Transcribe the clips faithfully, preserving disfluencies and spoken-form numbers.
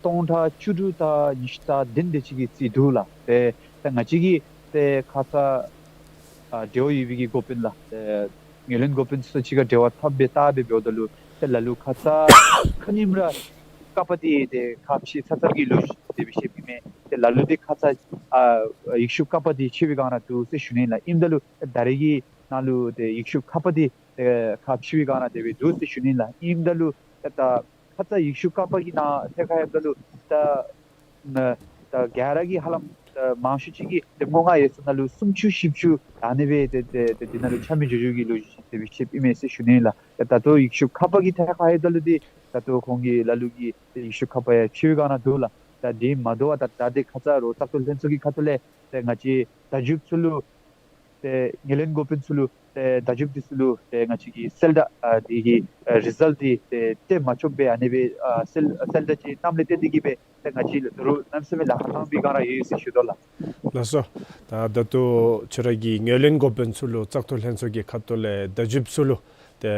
སྟོང་ཕྲག་བཅུ་དྲུག་དང་ཉི་ཤུ་རྩ་བདུན་དེ་ཅིག་གི་རྩིས་འདུག་ལགས། ཏེ་ད་ང་བཅས་ཀྱི་ཏེ་ཁ་ཙ་ཨ་འབྲེལ་བ་ཡོད་པའི་གི་འགོ་དཔོན་ལགས། ཏེ་ངོས་ལེན་འགོ་དཔོན་ཚུ་ཅིག་ཁར་འབྲེལ་བ་འཐབ་སྦེ་བལྟ་སྦེ་འབདཝ་ད་ལུ་ཏེ་ལ་ལུ་ཁ་ཙ་ཁ་ཉིནམ་ར་ཀ་པ་འདི་ཏེ་ཁ་ཕྱེ་ཚར་ཚརཝ་གི་ལོ་རྒྱུས་དེ་སྦེ་བཤདཔ་ཨིན་མས། ཏེ་ལ་ལུ་འདི་ཁ་ཙ་ཨ་ཡིག་ཤུབས་ཀ་པ་འདི་ཕྱེ་བའི་སྒང་ར་འདུག་ཟེར་ཞུ་ནི་ལགས། ཨིནམ་ད་ལུ་ད་རེས་ཀྱི་ནང་ལུ་ཏེ་ཡིག་ཤུབས་ཁ་པ་འདི་ཏེ་ཁ་ཕྱེ་བའི་སྒང་ར་དེ་སྦེ་འདུག་ཟེར་ཞུ་ནི་ལགས། ཨིནམ་ད་ལུ་ད་ཁ་ཙ་ཡིག་ཤུབས་ཀ་པ་གི་ནང་ཐད་ཁར་ཡོདཔ་ད་ལུ་ད་ན་ད་ག་ར་གིས་ཧ་ལམ་ད་མང་ཤོས་ཅིག་གིས་ཏེ་སྔོ་ང་ཡོད་ས་ནང་ལུ་སུམ་ཅུ་བཞི་བཅུ་ཨ་ནི་སྦེ་ཏེ་ཏེ་ཏེ་འདི་ནང་ལུ་ཆ་མེད་འགྱོ་འགྱོ་གི་ལོ་རྒྱུས་དེ་སྦེ་བཤདཔ་ཨིན་མས་ཟེར་ཞུ་ནི་ལགས། ད་ད་ལྟོ་ཡིག་ཤུབས་ཁ་པ་གི་ཐད་ཁར་ཡོདཔ་ད་ལུ་འདི་ད་ལྟོ་ཁོང་གི་ལ་ལུ་གི་ཏེ་ཡིག་ཤུབས་ཁ་པ་ཡང་ཕྱེ་བའི་སྒང་ར་འདུག་ལགས། ད་འདི་མ་དོ་བར་ད་ད་འདི་ཁ་ཙ་རོགས་བཙག་འཐུ་ལྷན་ཚོགས་ཀྱི་ཁ་ཐུག་ལས་ཏེ་ང་བཅས་བརྡ་བརྒྱུདཔ་ཚུ་ལུ་ཏེ་ངོས་ལེན་འགོ་དཔོན་ཚུ་ལུ་ཏེ་བརྡ་བརྒྱུདཔ་འདི་ཚུ་ལུ་ཏེ་ང་བཅས་ཀྱི་གསལ་བསྒྲགས་ཨ་འདི་གི་ཨ་རི་ཛལཊ་འདི་ཏེ་སྤྲོད་མ་ཆོགཔ་སྦེ་ཨ་ནི་སྦེ་ཨ་གསལ་གསལ་བསྒྲགས་ཅིག་གནངམ་ལས་བརྟེན་ཏེ་གིས་སྦེ་ཏེ་ང་བཅས་ལུ་ད་རུང་གནམ་མེད་ས་མེད་ལཱ་ཁག་བཏང་བའི་སྒང་ར་ཡོད་ཟེར་ཞུ་དོ་ལགས། ལགས་སོ། ད་ད་ལྟོ་ཁྱོད་ར་གིས་ངོས་ལེན་འགོ་དཔོན་ཚུ་ལུ་བཙག་འཐུ་ལྷན་ཚོགས་ཀྱི་ཁ་ཐུག་ལས་བརྡ་བརྒྱུདཔ་ཚུ་ལུ་ཏེ་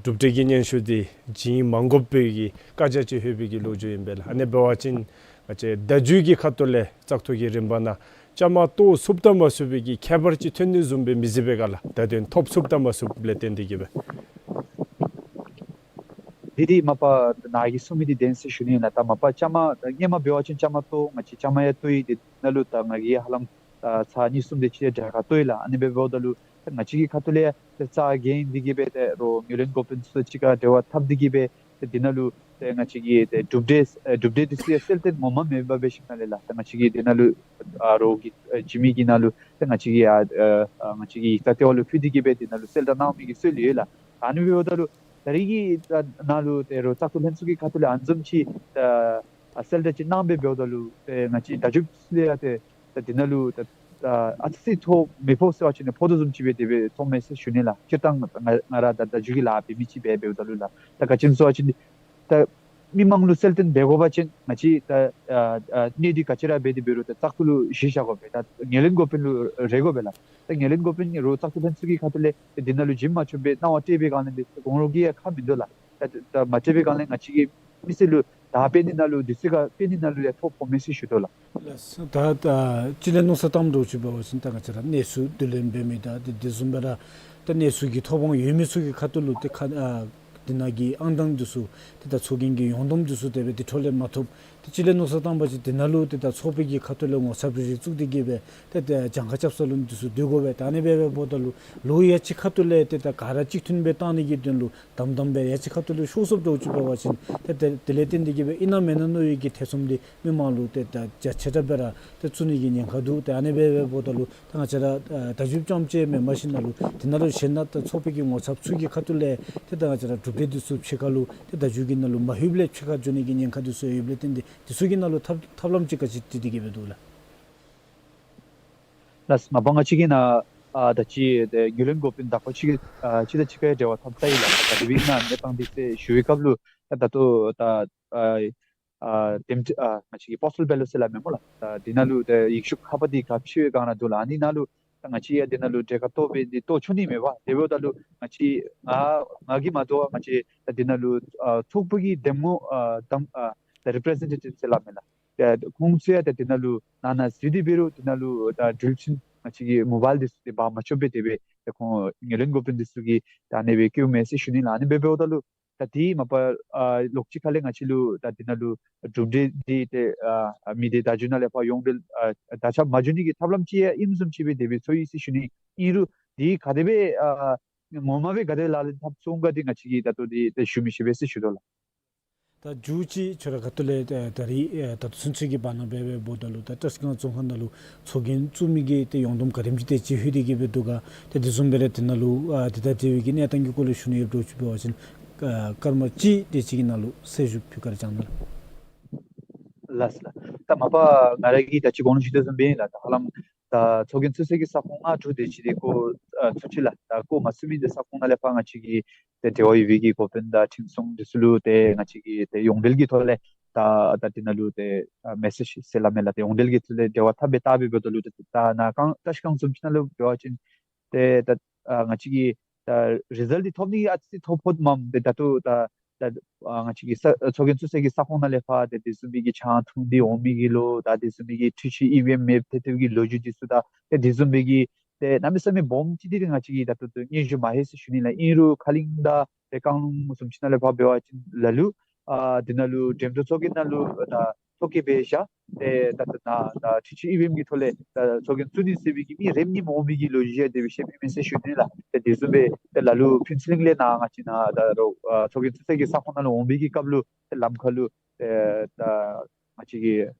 གྲུབ་འབྲས་ཀྱི་སྙན་ཞུ་འདི་བྱིན་མ་དགོ་པའི་གི་བཀའ་རྒྱ་ཅིག་ལྷོད་པའི་གི་ལོ་རྒྱུས་ཨིན་པས་ལགས། ཨ་ནི་འབད་བ་ཅིན་ང་བཅས་བརྡ་བརྒྱུད་ཀྱི་ཁ་ཐུག་ལས་བཙག་འཐུ་གི་རིམ་པ་ནང་བཅའ་མར་གཏོགས་ཚུགསཔ་དང་མ་ཚུགས་པའི་གི་ཁྱད་པར་ཅིག་ཐོན་ནི་བཟུམ་སྦེ་མི་གཟིགས་པས་ག་ལགས། བརྡ་དོན་ཐོབ་ཚུགསཔ་དང་མ་ཚུགསཔ་ལས་བརྟེན་ཏེ་གིས་སྦེ། འདི་འདི་མ་པ་ནཱ་གིས་གསུངས་མི་འདི་བདེན་ཟེར་ཞུ་ནི་ལགས། ད་མ་པ་བཅའ་མར་སྔོན་མ་འབད་བ་ཅིན་བཅའ་མར་གཏོགས་ང་བཅས་བཅའ་མར་ཡང་གཏོགས་ཡི། དེ་ནང་ལུ་ད་ང་གིས་ཧ་ལམ་ཨ་ཚར་གཉིས་གསུམ་དེ་ཅིག་ཡང་གྲལ་ཁར་གཏོགས་ཡི་ལགས། ཨ་ནི་སྦེ་འབདཝ་ད་ལུ་ད་ང་བཅས་ཀྱི་ཁ་ཐུག་ལས་ཡང་ཏེ་རྩ་འགེངས་ཏེ་གིས་སྦེ་ཏེ་རོགས་ངོས་ལེན་འགོ་དཔོན་ཚུ་ཅིག་ཁར་འབྲེལ་བ་འཐབ་སྟེ་གིས་སྦེ་ཏེ་འདི་ནང་ལུ་ཏེ་ང་བཅས་ཀྱི་ཏེ་གྲུབ་འབྲས་ཨེ་གྲུབ་འབྲས་འདི་ཚུ་ཡང་གསལ་སྟོན་ངོ་མ་མེད་པར་འབད་ཞིནམ་ལས་ལགས། ད་ང་བཅས་ཀྱི་འདི་ནང་ལུ་ཨ་རོགས་ཀྱི་ཨེ་བྱིན་མི་གི་ནང་ལུ་ཏེ་ང་བཅས་ཀྱི་ཨ་ཨ་ང་བཅས་ཀྱི་ཡིག་ཚང་ལྟེ་བ་ལུ་ཕུལ་ཏེ་གིས་སྦེ་འདི་ནང་ལུ་གསལ་བསྒྲགས་གནང་མི་གི་སྲོལ་ཡོད་ལགས། ཨ་ནི་འབདཝ་ད་ལུ་ད་རེས་ཀྱི་ད་ནང་ལུ་ཏེ་རོགས་བཙག་འཐུ་ལྷན་ཚོགས་ཀྱི་ཁ་ཐུག་ལས་ཨ་ནི་བཟུམ་ཅིག་ད་ཨ་གསལ་བསྒྲགས་ཅིག་གནང་སྦེ་འབདཝ་ད་ལུ་ཏེ་ང་བཅས་བརྡ་བརྒྱུདཔ་ཚུ་ལས་ཡང་ཏེ་ད་འདི་ནང་ལུ་ད་ཨ་ཨ་ཙི་ཐོ་མི་ཕོག་ཟེར་བ་ཅིན་ཕོག་དོ་བཟུམ་ཅིག་སྦེ་དེ་སྦེ་མཐོངམ་མས་ཟེར་ཞུ་ནི་ལགས། སྤྱིར་བཏང་ང་ང་ར་ད་བརྡ་བརྒྱུད་ཀྱི་ལཱ་འབད་མི་ཅིག་སྦེ་འབདཝ་ད་ལུ་ལགས། ད་ག་ཅི་སྨོ་ཟེར་བ་ཅིན་ད་མི་མང་ལུ་གསལ་སྟོན་འབད་དགོ་པ་ཅིན་ང་བཅས་ད་ཨ་ཨ་གནས་འདི་ག་ཅི་ར་འབད་དེ་འབད་རུང་ད་བཙག་འཐུ་ལུ་གཞི་བཞག་དགོ་པས། ད་ངོས་ལེན་འགོ་དཔོན་ལུ་རེ་དགོ་པས་ལགས། ད་ངོས་ལེན་འགོ་དཔོན་གྱིས་རོགས་བཙག་འཐུ་ལྷན་ཚོགས་ཀྱི་ཁ་ཐུག་ལས་ཏེ་འདི་ནང་ལུ་བྱིན་མ་ཆོགཔ་སྦེ་གནང་བ་སྤྲོད་པའི་སྒང་ལས་འདི་ཁོང་རོགས་ཀྱིས་ཡང་ཁ་མིན་འདུག་ལགས། ད་ད་མ་སྤྲོད་པའི་སྒང་ལས་ང་བཅས་ཀྱིས་མི་སེར་ལུ་ད་དཔེ་འདི་ནང་ལུ་དུས་ཚོད་ཁར་དཔེ་འདི་ནང་ལུ་ཡང་ཐོ་ཕོག་མས་ཟེར་ཞུ་དོ་ལགས། ལགས། ད་ད་སྤྱི་ལས་མནོ་བསམ་བཏངམ་འདྲཝ་ཅིག་འབད་བ་ཅིན་ད་ང་བཅས་ར་གནས་ཚུལ་བསྡུ་ལེན་འབད་མི་དང་དེ་དེ་བཟུམ་སྦེ་ར་ད་གནས་ཚུལ་གྱི་ཐོབ་དབང་ཡོད་མི་ཚུ་གི་ཁ་ཐུག་ལུ་ཏེ་ཁ་ཨ་འདི་ནང་གི་ཨང་གྲངས་འདི་ཚུ་ཏེ་ད་ཚོགས་རྒྱན་གྱི་ཡོངས་བསྡོམས་འདི་ཚུ་དེ་སྦེ་དེ་འཕྲོ་ལས་མ་ཐོབ། ཏེ་སྤྱི་ལས་མནོ་བསམ་བཏང་པ་ཅིན་འདི་ནང་ལུ་ཏེ་ད་ཚོགས་པའི་གི་ཁ་ཐུག་ལས་ངོ་ཚབ་རེ་རེ་བཙུགས་ཏེ་གིས་སྦེ་ཏེ་ད་གྱངས་ཁ་རྐྱབ་ས་ལུ་འདི་ཚུ་སྡོད་དགོ་པས། ད་ཨ་ནི་སྦེ་འབདཝ་ད་ལུ་ལོ་ཡ་གཅིག་ཁ་ཐུག་ལས་ཏེ་ད་ག་ར་གཅིག་མཐུན་སྦེ་བཏང་ནི་གི་དོན་ལུ་དམ་དམ་སྦེ་ཡ་གཅིག་ཁ་ཐུག་ལུ་ཤོར་སོངམ་འདྲཝ་ཅིག་འབད་བ་ཅིན་ཏེ་ཏེ་དེ་ལས་བརྟེན་ཏེ་གིས་སྦེ་ཨིན་ན་མེན་ན་མནོ་བའི་གི་ཐེ་ཚོམ་འདི་མི་མང་ལུ་ཏེ་ད་རྒྱ་ཆེ་དྲགས་སྦེ་ར་ཏེ་བཙུགས་ནི་གི་ཉེན་ཁ་འདུག། ཏེ་ཨ་ནི་སྦེ་འབདཝ་ད་ལུ་ད་ང་བཅས་ར་ཨ་བརྡ་བརྒྱུད་རྐྱངམ་ཅིག་མེན་པར་ཞིནམ་ལས་དེ་ནང་ལུ་གཞན་ན་ད་ཚོགས་པའི་གི་ངོ་ཚབ་ཚུ་གི་ཁ་ཐུག་ལས་ཏེ་ད་ང་བཅས་ར་གྲུབ་འབྲས་འདི་ཚུ་ཕྱི་ཁར་ལུ་ཏེ་བརྡ་བརྒྱུད་ཀྱི་ནང་ལུ་མ་ལྷོདཔ་ལས་ཕྱི་ཁར་འགྱོ་ནི་གི་ཉེན་ཁ་འདི་ཚུ་ཡོདཔ་ལས་བརྟེན་ཏེ་འདི་ཚུ་གི་ནང་ལུ་ཐབས་ཐབས་ལམ་ཅིག་ག་ཅི་སྒྲིག་སྟེ་གིས་སྦེ་འདུག་ལགས། ལགས། མ་པ་ང་བཅས་ཀྱིས་ནཱ་ཨ་ད་ཅི་ཏེ་ངོས་ལེན་འགོ་དཔོན་དག་པ་ཅིག་ཨ་ཅིག་དང་ཅིག་ཁར་འབྲེལ་བ་འཐབ་ཚར་ཡི་ལགས། ད་དེ་སྦེ་ཨིན་ན་གནས་སྟངས་འདི་ཟེར་ཞུ་བའི་སྐབས་ལུ་ད་ད་ལྟོ་ད་ཨ་ཨ་དེམ་ཨ་ང་བཅས་ཀྱི་པོསི་ཊལ་བེ་ལོཊ་ཟེར་སླབ་མས་སྨོ་ལགས། ད་འདི་ནང་ལུ་ཏེ་ཡིག་ཤུབས་ཁ་པ་འདི་ག་ཕྱེ་བའི་སྒང་ར་འདུག་ལགས། ཨ་ནི་ནང་ལུ་ད་ང་བཅས་ཡང་འདི་ནང་ལུ་གྲལ་ཁར་གཏོགས་སྦེ་འདི་གཏོགས་ཆོག་ནི་མས་པ། དེ་འབདཝ་ད་ལུ་ང་བཅས་ང་ང་གིས་མ་དོ་བར་ང་བཅས་ད་འདི་ནང་ལུ་ཨ་ཚོགས་པ་གི་འདེམས་ངོ་ཨ་དམ་ཨ་ད་རི་པི་རི་ཛེན་ཊེ་ཊིབ་ཟེར་སླབ་མས་ལགས། ཏེ་ཁོང་ཚུ་ཡང་ཏེ་འདི་ནང་ལུ་ནང་ན་འཛུལ་ཏེ་འབད་རུང་འདི་ནང་ལུ་ད་འགྲུལ་ཆེན་ང་བཅས་ཀྱི་མོ་བཱའིལ་འདི་ཚུ་ཏེ་འབག་མ་ཆོགཔ་སྦེ་དེ་སྦེ་ཏེ་ཁོང་ངོས་ལེན་འགོ་དཔོན་འདི་ཚུ་གིས་ད་ཨ་ནི་སྦེ་བཀོད་མས་ཟེར་ཞུ་ནི་ལགས། ཨ་ནི་སྦེ་འབདཝ་ད་ལུ་ད་དེ་མ་པ་ཨ་ལོགས་ཅིག་ཁ་ལས་ང་བཅས་ལུ་ད་འདི་ནང་ལུ་གྲུབ་འབྲས་འདི་ཏེ་ཨ་མི་སྡེ་བརྡ་བརྒྱུད་ནང་ལས་ཕར་ཡོངས་འབྲེལ་ཨ་དར་ཁྱབ་མ་འགྱོ་ནི་གི་ཐབས་ལམ་ཅིག་ཡང་ཨིནམ་བཟུམ་ཅིག་སྦེ་དེ་སྦེ་ཚོར་ཡི་ཟེར་ཞུ་ནི། ཨིན་རུང་འདི་ག་དེ་སྦེ་ཨ་ངོ་མ་སྦེ་ག་དེ་ལག་ལེན་འཐབ་ཚུགས་ག་འདི་ང་བཅས་ཀྱིས་ད་ལྟོ་འདི་ཏེ་ཞུ་མི་ཤེས་པས་ཟེར་ཞུ་དོ་ལགས། ད་མཇུག་ཅིག་ཁྱོད་ར་ཁ་ཐུག་ལས་ད་ད་རིས་ཨེ་ད་ལྟོ་ཚུན་ཚོད་ཀྱི་བར་ན་འབད་འབདཝ་ད་ལུ་ད་བཀྲིས་སྒང་བཙོན་ཁང་ནང་ལུ་ཚོགས་རྒྱན་བཙུགས་མི་གི་ཏེ་ཡོངས་བསྡོམས་ག་དེམ་ཅིག་དེ་ཅིག་ལྷོད་དེ་གིས་སྦེ་འདུག་ག། ཏེ་དེ་བཟུམ་སྦེ་ར་དེ་ནང་ལུ་ཨ་དེ་དང་འབྲེལ་བའི་གི་གནས་སྟངས་ཀྱི་སྐོར་ལས་ཞུ་ནི་ཡོདཔ་འདྲཝ་ཅིག་འབད་བ་ཅིན་ཨ་སྐར་མ་གཅིག་དེ་ཅིག་གི་ནང་ལུ་གསལ་ཞུ་ཕུལ་བཀའ་དྲིན་བསྐྱང་གནང་། ལགས་སོ་ལགས། ད་མ་པ་ང་ར་གིས་ད་ཅི་གོང་ལུ་ཞུ་དོ་བཟུམ་སྦེ་ཨིན་ལགས། ད་ཧ་ལམ་ད་ཚོགས་རྒྱན་བཙུགས་སའི་གི་ས་ཁོངས་ལྔ་དྲུག་དེ་ཅིག་འདི་བསྐོར་ཨ་ཚུགས་ཅི་ལགས། ད་བསྐོར་མ་ཚུགས་མི་འདི་ས་ཁོངས་ནང་ལས་ཕར་ང་བཅས་ཀྱི་ཏེ་འབྲེལ་བ་ཡོད་པའི་གི་འགོ་དཔོན་དང་ཁྲིམས་སྲུང་འདི་ཚུ་ལུ་ཏེ་ང་བཅས་ཀྱིས་ཏེ་ཡོངས་འབྲེལ་གྱི་ཐོག་ལས་ད་ད་འདི་ནང་ལུ་ཏེ་ཨ་མེ་སེཇ་ཟེར་སླབ་མས་ལགས། ཏེ་ཡོངས་འབྲེལ་གྱི་ཐོག་ལས་འབྲེལ་བ་འཐབ་སྦེ་བལྟ་སྦེ་འབདཝ་ད་ལུ་ཏེ་ད་ནཱ་ག་བཀྲིས་སྒང་བཟུམ་ཅིག་ནང་ལུ་འབད་བ་ཅིན་ཏེ་ད་ཨ་ང་བཅས་ཀྱིས་ད་རི་ཛལཊ་འདི་ཐོབ་ནི་ཨ་ཙི་ཐོབ་ཕོད་མས། ཏེ་ད་ལྟོ་ད་ ད་ཨ་ང་བཅས་ཀྱི་ས་ཚོགས་རྒྱན་བཙུགས་ས་གི་ས་ཁོངས་ནང་ལས་ཕར་ཏེ་དེ་བཟུམ་མའི་གི་ཆང་འཐུང་སྟེ་འོང་མི་གི་ལོ་ད་དེ་བཟུམ་མའི་གི་འཕྲུལ་ཆས་ཨི་ཝི་ཨེམ་མེདཔ་ཐལ་ཐལཝ་གི་ལོ་རྒྱུས་འདི་ཚུ་དང་ཏེ་དེ་བཟུམ་མའི་གི་ཏེ་གནམ་མེད་ས་མེད་སྦོམ་ཅིག་འདི་ཏེ་ང་བཅས་ཀྱིས་ད་ལྟོ་ཏེ་སྙན་ཞུ་མ་ལྷོད་ཟེར་ཞུ་ནི་ལགས། ཨིན་རུང་ཁ་གླིང་དང་ཏེ་བཀང་ལུང་བཟུམ་ཅིག་ནང་ལས་ཕར་འབད་བ་ཅིན་ལ་ལུ་ཨ་འདི་ནང་ལུ་འགྲེམས་སྟོན་ཚོགས་རྒྱན་ནང་ལུ་ད་ཐོ་བཀོད་འབད་བཞག། ཏེ་ད་ལྟོ་ནཱ་ད་འཕྲུལ་ཆས་ཨི་ཝི་ཨེམ་གྱི་ཐོག་ལས་ད་ཚོགས་རྒྱན་བཙུགས་ནི་ཟེར་བའི་གི་མི་རེ་གཉིས་མ་འོང་མི་གི་ལོ་རྒྱུས་དེ་སྦེ་བཤདཔ་ཨིན་མས་ཟེར་ཞུ་ནི་ལགས། ཏེ་དེ་བཟུམ་སྦེ་ཏེ་ལ་ལུ་ཕུན་ཚོགས་གླིང་ལས་ནཱ་ང་བཅས་ནཱ་ད་རུང་ཨ་ཚོགས་རྒྱན་བཙུགས་ས་གི་ས་ཁོངས་ནང་ལུ་འོང་བའི་གི་སྐབས་ལུ་ཏེ་ལམ་ཁ་ལུ་ཏེ་ད་ང་བཅས་ཀྱི་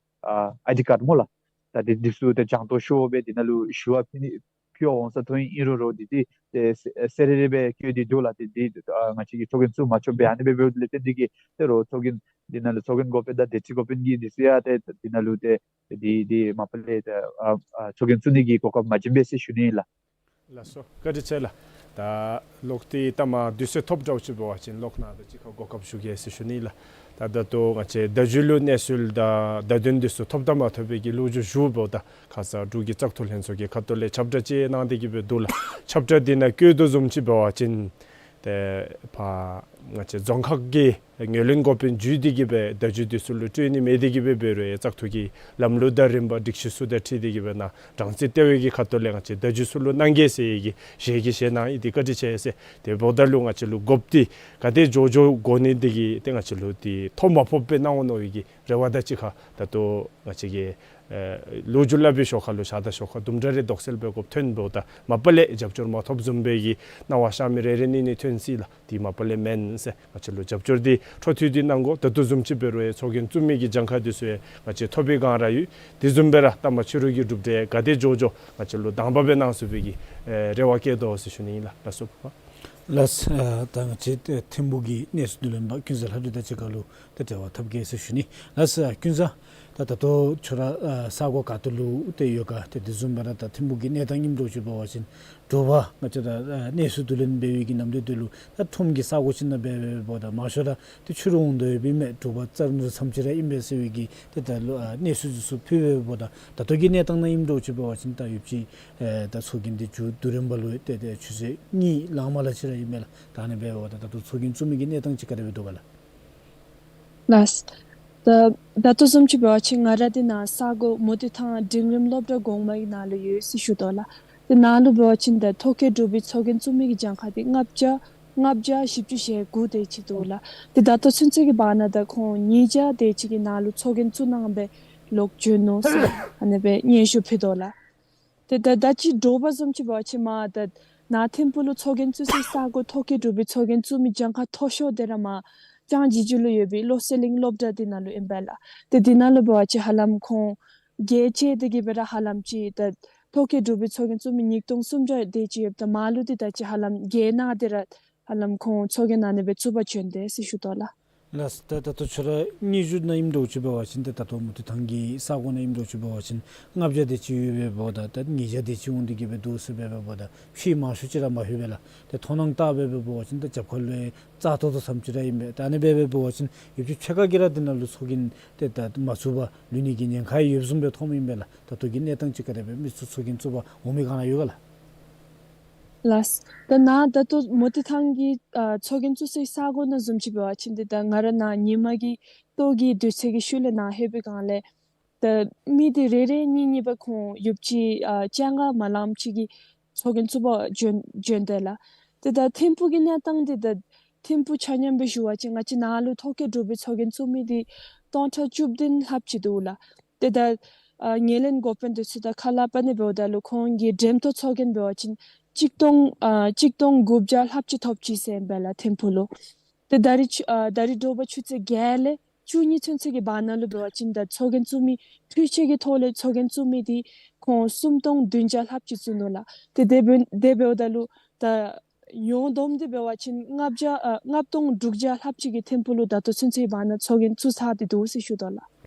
ཨ་ཨའི་ཌི་ཀཱཌ་སྨོ་ལགས། ད་དེ་འདི་ཚུ་ཏེ་རྒྱང་མཐོང་ཤོར་སྦེ་འདི་ནང་ལུ་ཞུ་བ་ཕུལ་ནི་ཕུལ་བར་འོང་ས་མཐོང་ཡི། ཨིན་རུང་རོགས་འདི་འདི་ཏེ་ཟེར་ཟེར་རེ་རེ་སྦེ་བཀོད་དེ་འདུག་ལགས། ཏེ་འདི་ཨ་ང་བཅས་ཀྱིས་ཚོགས་རྒྱན་བཙུགས་མ་ཆོགཔ་སྦེ་ཨ་ནི་སྦེ་འབདཝ་ལས་བརྟེན་འདི་གིས་ཏེ་རོགས་ཚོགས་རྒྱན་འདི་ནང་ལུ་ཚོགས་རྒྱན་འགོ་དཔོན་དང་དོན་གཅོད་འགོ་དཔོན་གྱིས་འདི་ཚུ་ཡང་ཏེ་འདི་ནང་ལུ་ཏེ་འདི་འདི་མ་པ་ལས་ཏེ་ཨ་ཨ་ཚོགས་རྒྱན་བཙུགས་ནི་གི་གོ་སྐབས་མ་བྱིན་པས་ཟེར་ཞུ་ནི་ལགས། ལགས་སོ། བཀའ་དྲིན་ཆེ་ལགས། ད་ལོག་སྟེ་ལྟ་མ་དུས་ཚོད་ཐོབ་འདྲཝ་ཅིག་འབད་བ་ཅིན་ལོག་ནཱ་ད་ཅིག་ཁར་གོ་སྐབས་ཞུ་གེ་ཟེར་ཞུ་ནི་ལགས། ད་ད་ལྟོ་ང་བཅས་བརྡ་བརྒྱུད་ལུ་གནས་ཚུལ་དང་བརྡ་དོན་འདི་ཚུ་ཐོབ་དང་མ་ཐོབ་པའི་གི་ལོ་རྒྱུས་ཞུཝ་ད་ཁ་ཙ་འབྲུག་གི་བཙག་འཐུ་ལྷན་ཚོགས་ཀྱི་ཁ་ཐུག་ལས་ཁྱབ་བསྒྲགས་ཅིག་གནང་སྟེ་གི་སྦེ་འདུག་ལགས། ཁྱབ་བསྒྲགས་འདི་ནང་བཀོད་དོ་བཟུམ་ཅིག་འབད་བ་ཅིན་ཏེ་ཕར་ང་བཅས་རྫོང་ཁག་གི་ངོས་ལེན་འགོ་དཔོན་བརྒྱུད་དེ་གི་སྦེ་བརྡ་བརྒྱུད་འདི་ཚུ་ལུ་སྤྲོད་ནི་མེད་དེ་གི་སྦེ་འབད་རུང་ཡང་བཙག་འཐུ་གི་ལམ་ལུགས་དང་རིམ་པ་སྒྲིག་གཞི་ཚུ་དང་འཁྲིལ་ཏེ་གི་སྦེ་ནཱ་དྲང་སྲིད་ལྟེ་བའི་གི་ཁ་ཐུག་ལས་ང་བཅས་བརྡ་བརྒྱུད་ཚུ་ལུ་གནང་གེ་ཟེར་བའི་གི་ཞལ་གྱིས་བཞེས་གནང་ཡི། དེ་བཀའ་དྲིན་ཆེ་ཟེར། དེ་འབདཝ་ད་ལུ་ང་བཅས་ལུ་དགོཔ་འདི་ག་དེ་མགྱོགས་མགྱོགས་འགོ་ནི་འདི་གིས་ཏེ་ང་བཅས་ལུ་འདི་ཐོ་མ་ཕོགཔ་སྦེ་གནང་འོང་མནོ་བའི་གི་རེ་བ་དང་གཅིག་ཁར་ད་ལྟོ་ང་བཅས་ཀྱི་ཨེ་ལོ་རྒྱུས་སླབ་པའི་ཞོར་ཁ་ལུ་ཞག་དང་ཞོར་ཁ་དུམ་གྲ་རེ་དོགས་སེལ་འབད་དགོཔ་ཐོན་འབདཝ་ད་མ་པ་ལས་རྒྱབ་སྐྱོར་མ་ཐོབ་བཟུམ་སྦེ་གི་སྣང་བ་ཤར་མི་རེ་རེ་གཉིས་གཉིས་ཐོན་སྲིད་ལགས། དེ་མ་པ་ལས་མེན་ཟེར་ང་བཅས་ལུ་རྒྱབ་སྐྱོར་འདི་འཕྲོ་མཐུད་དེ་གནང་དགོ། ད་ལྟོ་བཟུམ་ཅིག་འབད་རུང་ཡང་ཚོགས་རྒྱན་བཙུགས་མི་གི་གྱངས་ཁ་འདི་ཚུ་ཡང་ང་བཅས་ཐོབ་པའི་སྒང་ར་ཡོད། དེ་བཟུམ་སྦེ་ར་ལྟ་མ་ཕྱི་རུ་གི་གྲུབ་འབྲས་ག་དེ་མགྱོགས་མགྱོགས་ང་བཅས་ལུ་དང་པ་སྦེ་གནང་ཚུགས་པའི་གི་ཨེ་རེ་བ་བསྐྱེད་དོ་ཟེར་ཞུ་ནི་ཨིན་ལགས། ལགས་སོ། ལགས། ཨ་ད་ང་བཅས་ཨེ་ཐིམ་ཕུག་གི་གནས་ཚུལ་བསྡུ་ལེན་པ་ཀུན་བཟང་ལྷ་སྒྲོན་དང་གཅིག་ཁར་ལུ་ཏེ་འབྲེལ་བ་འཐབ་གེ་ཟེར་ཞུ་ནི། ལགས་སོ་ཀུན་བཟང་། ད་ད་ལྟོ་ཁྱོད་ར་ཨ་ས་གོ་ག་ཏེ་ལུ་ཏེ་ཡོད་ག། ཏེ་དེ་བཟུམ་སྦེ་ར་ད་ཐིམ་ཕུག་གི་གནས་སྟངས་ཨིནམ་འདྲཝ་ཅིག་འབད་བ་ཅིན་དྲོ་པ་ང་བཅས་ད་ཨ་གནས་ཚུལ་བསྡུ་ལེན་འབད་བའི་གི་ནམ་དུས་འདི་ལུ་ད་ཁྲོམ་གྱི་ས་གོ་ཅིག་ནང་འབད་འབདཝ་ད་མང་ཤོས་ར་ཏེ་ཕྱི་རུ་འོང་དོ་ཡོདཔ་ཨིན་མས། དྲོ་པ་རྩ་ནུབ་མཚམས་ཅིག་ར་ཨིན་པས་ཟེར་བའི་གི་ཏེ་ད་ལུ་ཨ་གནས་ཚུལ་འདི་ཚུ་ཕུལ་འབདཝ་ད་ད་ལྟོ་གི་གནས་སྟངས་ནང་ཨིནམ་འདྲཝ་ཅིག་འབད་བ་ཅིན་ད་ཡོདཔ་ཅིག་ཨེ་ད་ཚོགས་རྒྱན་འདི་མཇུག་བསྡུ་ལེན་པ་ལུ་ཏེ་ཏེ་ཆུ་ཚོད་གཉིས་ལང་མ་ལ་ཅིག་ར་ཨིན་མས་ལགས། ད་ཨ་ནི་འབདཝ་ད་ད་ལྟོ་ཚོགས་རྒྱན་བཙུགས་མི་གི་གནས་སྟངས་ཅིག་ག་དེ་སྦེ་འདུག་ག་ལགས། ལགས། ད་ད་ལྟོ་བཟུམ་ཅིག་འབད་བ་ཅིན་ང་ར་འདི་ནཱ་ས་གོ་མུ་ཏིག་ཐང་འབྲིང་རིམ་སློབ་གྲྭ་གོང་མའི་ནང་ལུ་ཡོད་ཟེར་ཞུ་དོ་ལགས། ཏེ་ནཱ་ལུ་འབད་བ་ཅིན་ད་ཐོ་བཀོད་གྲུབ་པའི་ཚོགས་རྒྱན་བཙུགས་མི་གི་གྱངས་ཁ་འདི་ལྔ་བརྒྱ་ལྔ་བརྒྱ་བཞི་བཅུ་ཞེ་དགུ་དེ་ཅིག་འདུག་ལགས། ཏེ་ད་ལྟོ་ཚུན་ཚོད་ཀྱི་བར་ན་ད་ཁོང་ཉིས་བརྒྱ་དེ་ཅིག་གིས་ནཱ་ལུ་ཚོགས་རྒྱན་བཙུགས་གནང་སྦེ་ལོག་བྱོན་ནུག་ཟེར་ཨ་ནི་སྦེ་སྙན་ཞུ་ཕུལ་དོ་ལགས། ཏེ་ད་ད་ཅི་དྲོ་པ་བཟུམ་ཅིག་འབད་བ་ཅིན་མར་ད་ནཱ་ཐིམ་ཕུག་ལུ་ཚོགས་རྒྱན་བཙུགས་སའི་ས་གོ་ཐོ་བཀོད་གྲུབ་པའི་ཚོགས་རྒྱན་བཙུགས་མི་གྱངས་ཁ་མཐོ་ཤོས་དེ་ར་མར་ལྕང་སྦྱིས་རྫོང་ལུ་ཡོད་པའི་བློ་གསལ་གླིང་སློབ་གྲྭ་དེ་ནང་ལུ་ཨིན་པས་ལགས། ཏེ་དེ་ནང་ལུ་འབད་བ་ཅིན་ཧ་ལམ་ཁོང་བརྒྱད་བཅས་དེ་གིས་སྦེ་ར་ཧ་ལམ་ཅིག་ད་ཐོ་བཀོད་གྲུབ་པའི་ཚོགས་རྒྱན་བཙུགས་མི་ཉིས་སྟོང་སུམ་བརྒྱ་དེ་ཅིག་ཡོདཔ་ད་མར་ལུ་ཏེ་ད་ཅི་ཧ་ལམ་བརྒྱད་ནང་དེ་ར་ཧ་ལམ་ཁོང་ཚོགས་རྒྱན་ཨ་ནི་སྦེ་བཙུགས་པར་བྱོན་དེས་ཟེར་ཞུ་དོ་ལགས། ལགས། ད་ད་ལྟོ་ཁྱོད་ར་སྙན་ཞུ་ནང་ཨིནམ་འདྲཝ་ཅིག་འབད་བ་ཅིན་ཏེ་ད་ལྟོ་མུ་ཏིག་ཐང་གི་ས་གོ་ནང་ཨིནམ་འདྲཝ་ཅིག་འབད་བ་ཅིན་ལྔ་བརྒྱ་དེ་ཅིག་ཡོད་པས་འབདཝ་ད་ད་ཉིས་བརྒྱ་དེ་ཅིག་འོང་སྟེ་གི་སྦེ་འདུག་ཟེར་སྦེ་འབདཝ་ད་ཕྱེད་མང་ཤོས་ཅིག་ར་མ་ལྷོད་པས་ལགས། ཏེ་མཐོང་སྣང་བལྟ་སྦེ་འབད་བ་ཅིན་ད་རྒྱབ་ཁ་ལུ་ཡང་རྩ་ཏོག་ཏོ་ཙམ་ཅིག་ར་ཨིན་པས། ད་ཨ་ནི་སྦེ་འབད་བ་ཅིན་ཡོདཔ་ཅིག་ཕྱེད་ཀ་གིས་ར་དེ་ནང་ལུ་ཚོགས་རྒྱན་ཏེ་ད་མ་བཙུགས་པར་ལུས་ནི་གི་ཉེན་ཁ་ཡོདཔ་བཟུམ་སྦེ་མཐོངམ་ཨིན་པས་ལགས། ད་ལྟོ་གི་གནས་སྟངས་ཅིག་ག་དེ་སྦེ་མི་ཚུ་ཚོགས་རྒྱན་བཙུགས་པར་འོང་མི་ག་ར་ཡོད་ག་ལགས། ལགས། ད་ནཱ་ད་ལྟོ་མུ་ཏིག་ཐང་གི་ཨ་ཚོགས་རྒྱན་བཙུགས་སའི་ས་གོ་ནང་བཟུམ་ཅིག་འབད་བ་ཅིན་ཏེ་ད་ང་ར་ནཱ་ཉིན་མ་གི་ལྟོ་གི་དུས་ཚོད་ཀྱི་ཤུལ་ལས་ནཱ་ལྷོད་པའི་སྒང་ལས་ད་མི་འདི་རེ་རེ་གཉིས་གཉིས་སྦེ་ཁོང་ཡོདཔ་ཅིག་ཨ་སྤྱན་སྔར་མ་ལངམ་ཅིག་གིས་ཚོགས་རྒྱན་བཙུགས་པར་བྱོན་བྱོན་དེས་ལགས། ཏེ་ད་ཐིམ་ཕུག་གི་གནས་སྟངས་འདི་ད་ཐིམ་ཕུག་ཆ་མཉམ་སྦེ་ཞུ་བ་ཅིན་ང་བཅས་ནཱ་ལུ་ཐོ་བཀོད་གྲུབ་པའི་ཚོགས་རྒྱན་བཙུགས་མི་འདི་སྟོང་ཕྲག་བཅུ་བདུན་ལྷགཔ་ཅིག་འདུག་ལགས། ཏེ་ད་ཨ་ངོས་ལེན་འགོ་དཔོན་འདི་ཚུ་དང་ཁ་སླབ་པ་ནི་འབདཝ་ད་ལུ་ཁོང་གིས་འགྲེམས་སྟོན་ཚོགས་རྒྱན་འབད་བ་ཅིན་གཅིག་སྟོང་ཨ་གཅིག་སྟོང་དགུ་བརྒྱ་ལྷགཔ་ཅིག་ཐོབ་ཅི་ཟེར་ཨིན་པས་ལགས་ཐིམ་ཕུག་ལུ། ཏེ་ད་རིས་ཆུ་ཨ་ད་རིས་དྲོ་པ་ཆུ་ཚོད་བརྒྱད་ལས་བཅུ་གཉིས་ཚུན་ཚོད་ཀྱི་བར་ན་ལུ་འབད་བ་ཅིན་ད་ཚོགས་རྒྱན་བཙུགས་མི་འཕྲུལ་ཆས་ཀྱི་ཐོག་ལས་ཚོགས་རྒྱན་བཙུགས་མི་འདི་ཁོང་སུམ་སྟོང་བདུན་བརྒྱ་ལྷགཔ་ཅིག་བཙུགས་ནུག་ལགས། ཏེ་དེ་འབདཝ་དེ་འབདཝ་ད་ལུ་ད་ཡོངས་བསྡོམས་ཏེ་འབད་བ་ཅིན་ལྔ་བརྒྱ་ཨ་ལྔ་སྟོང་དྲུག་བརྒྱ་ལྷགཔ་ཅིག་གིས་ཐིམ་ཕུག་ལུ་ད་ལྟོ་ཚུན་ཚོད་ཀྱི་བར་ན་ཚོགས་རྒྱན་བཙུགས་ཚར་ཏེ་འདུག་ཟེར་ཞུ་དོ་ལགས།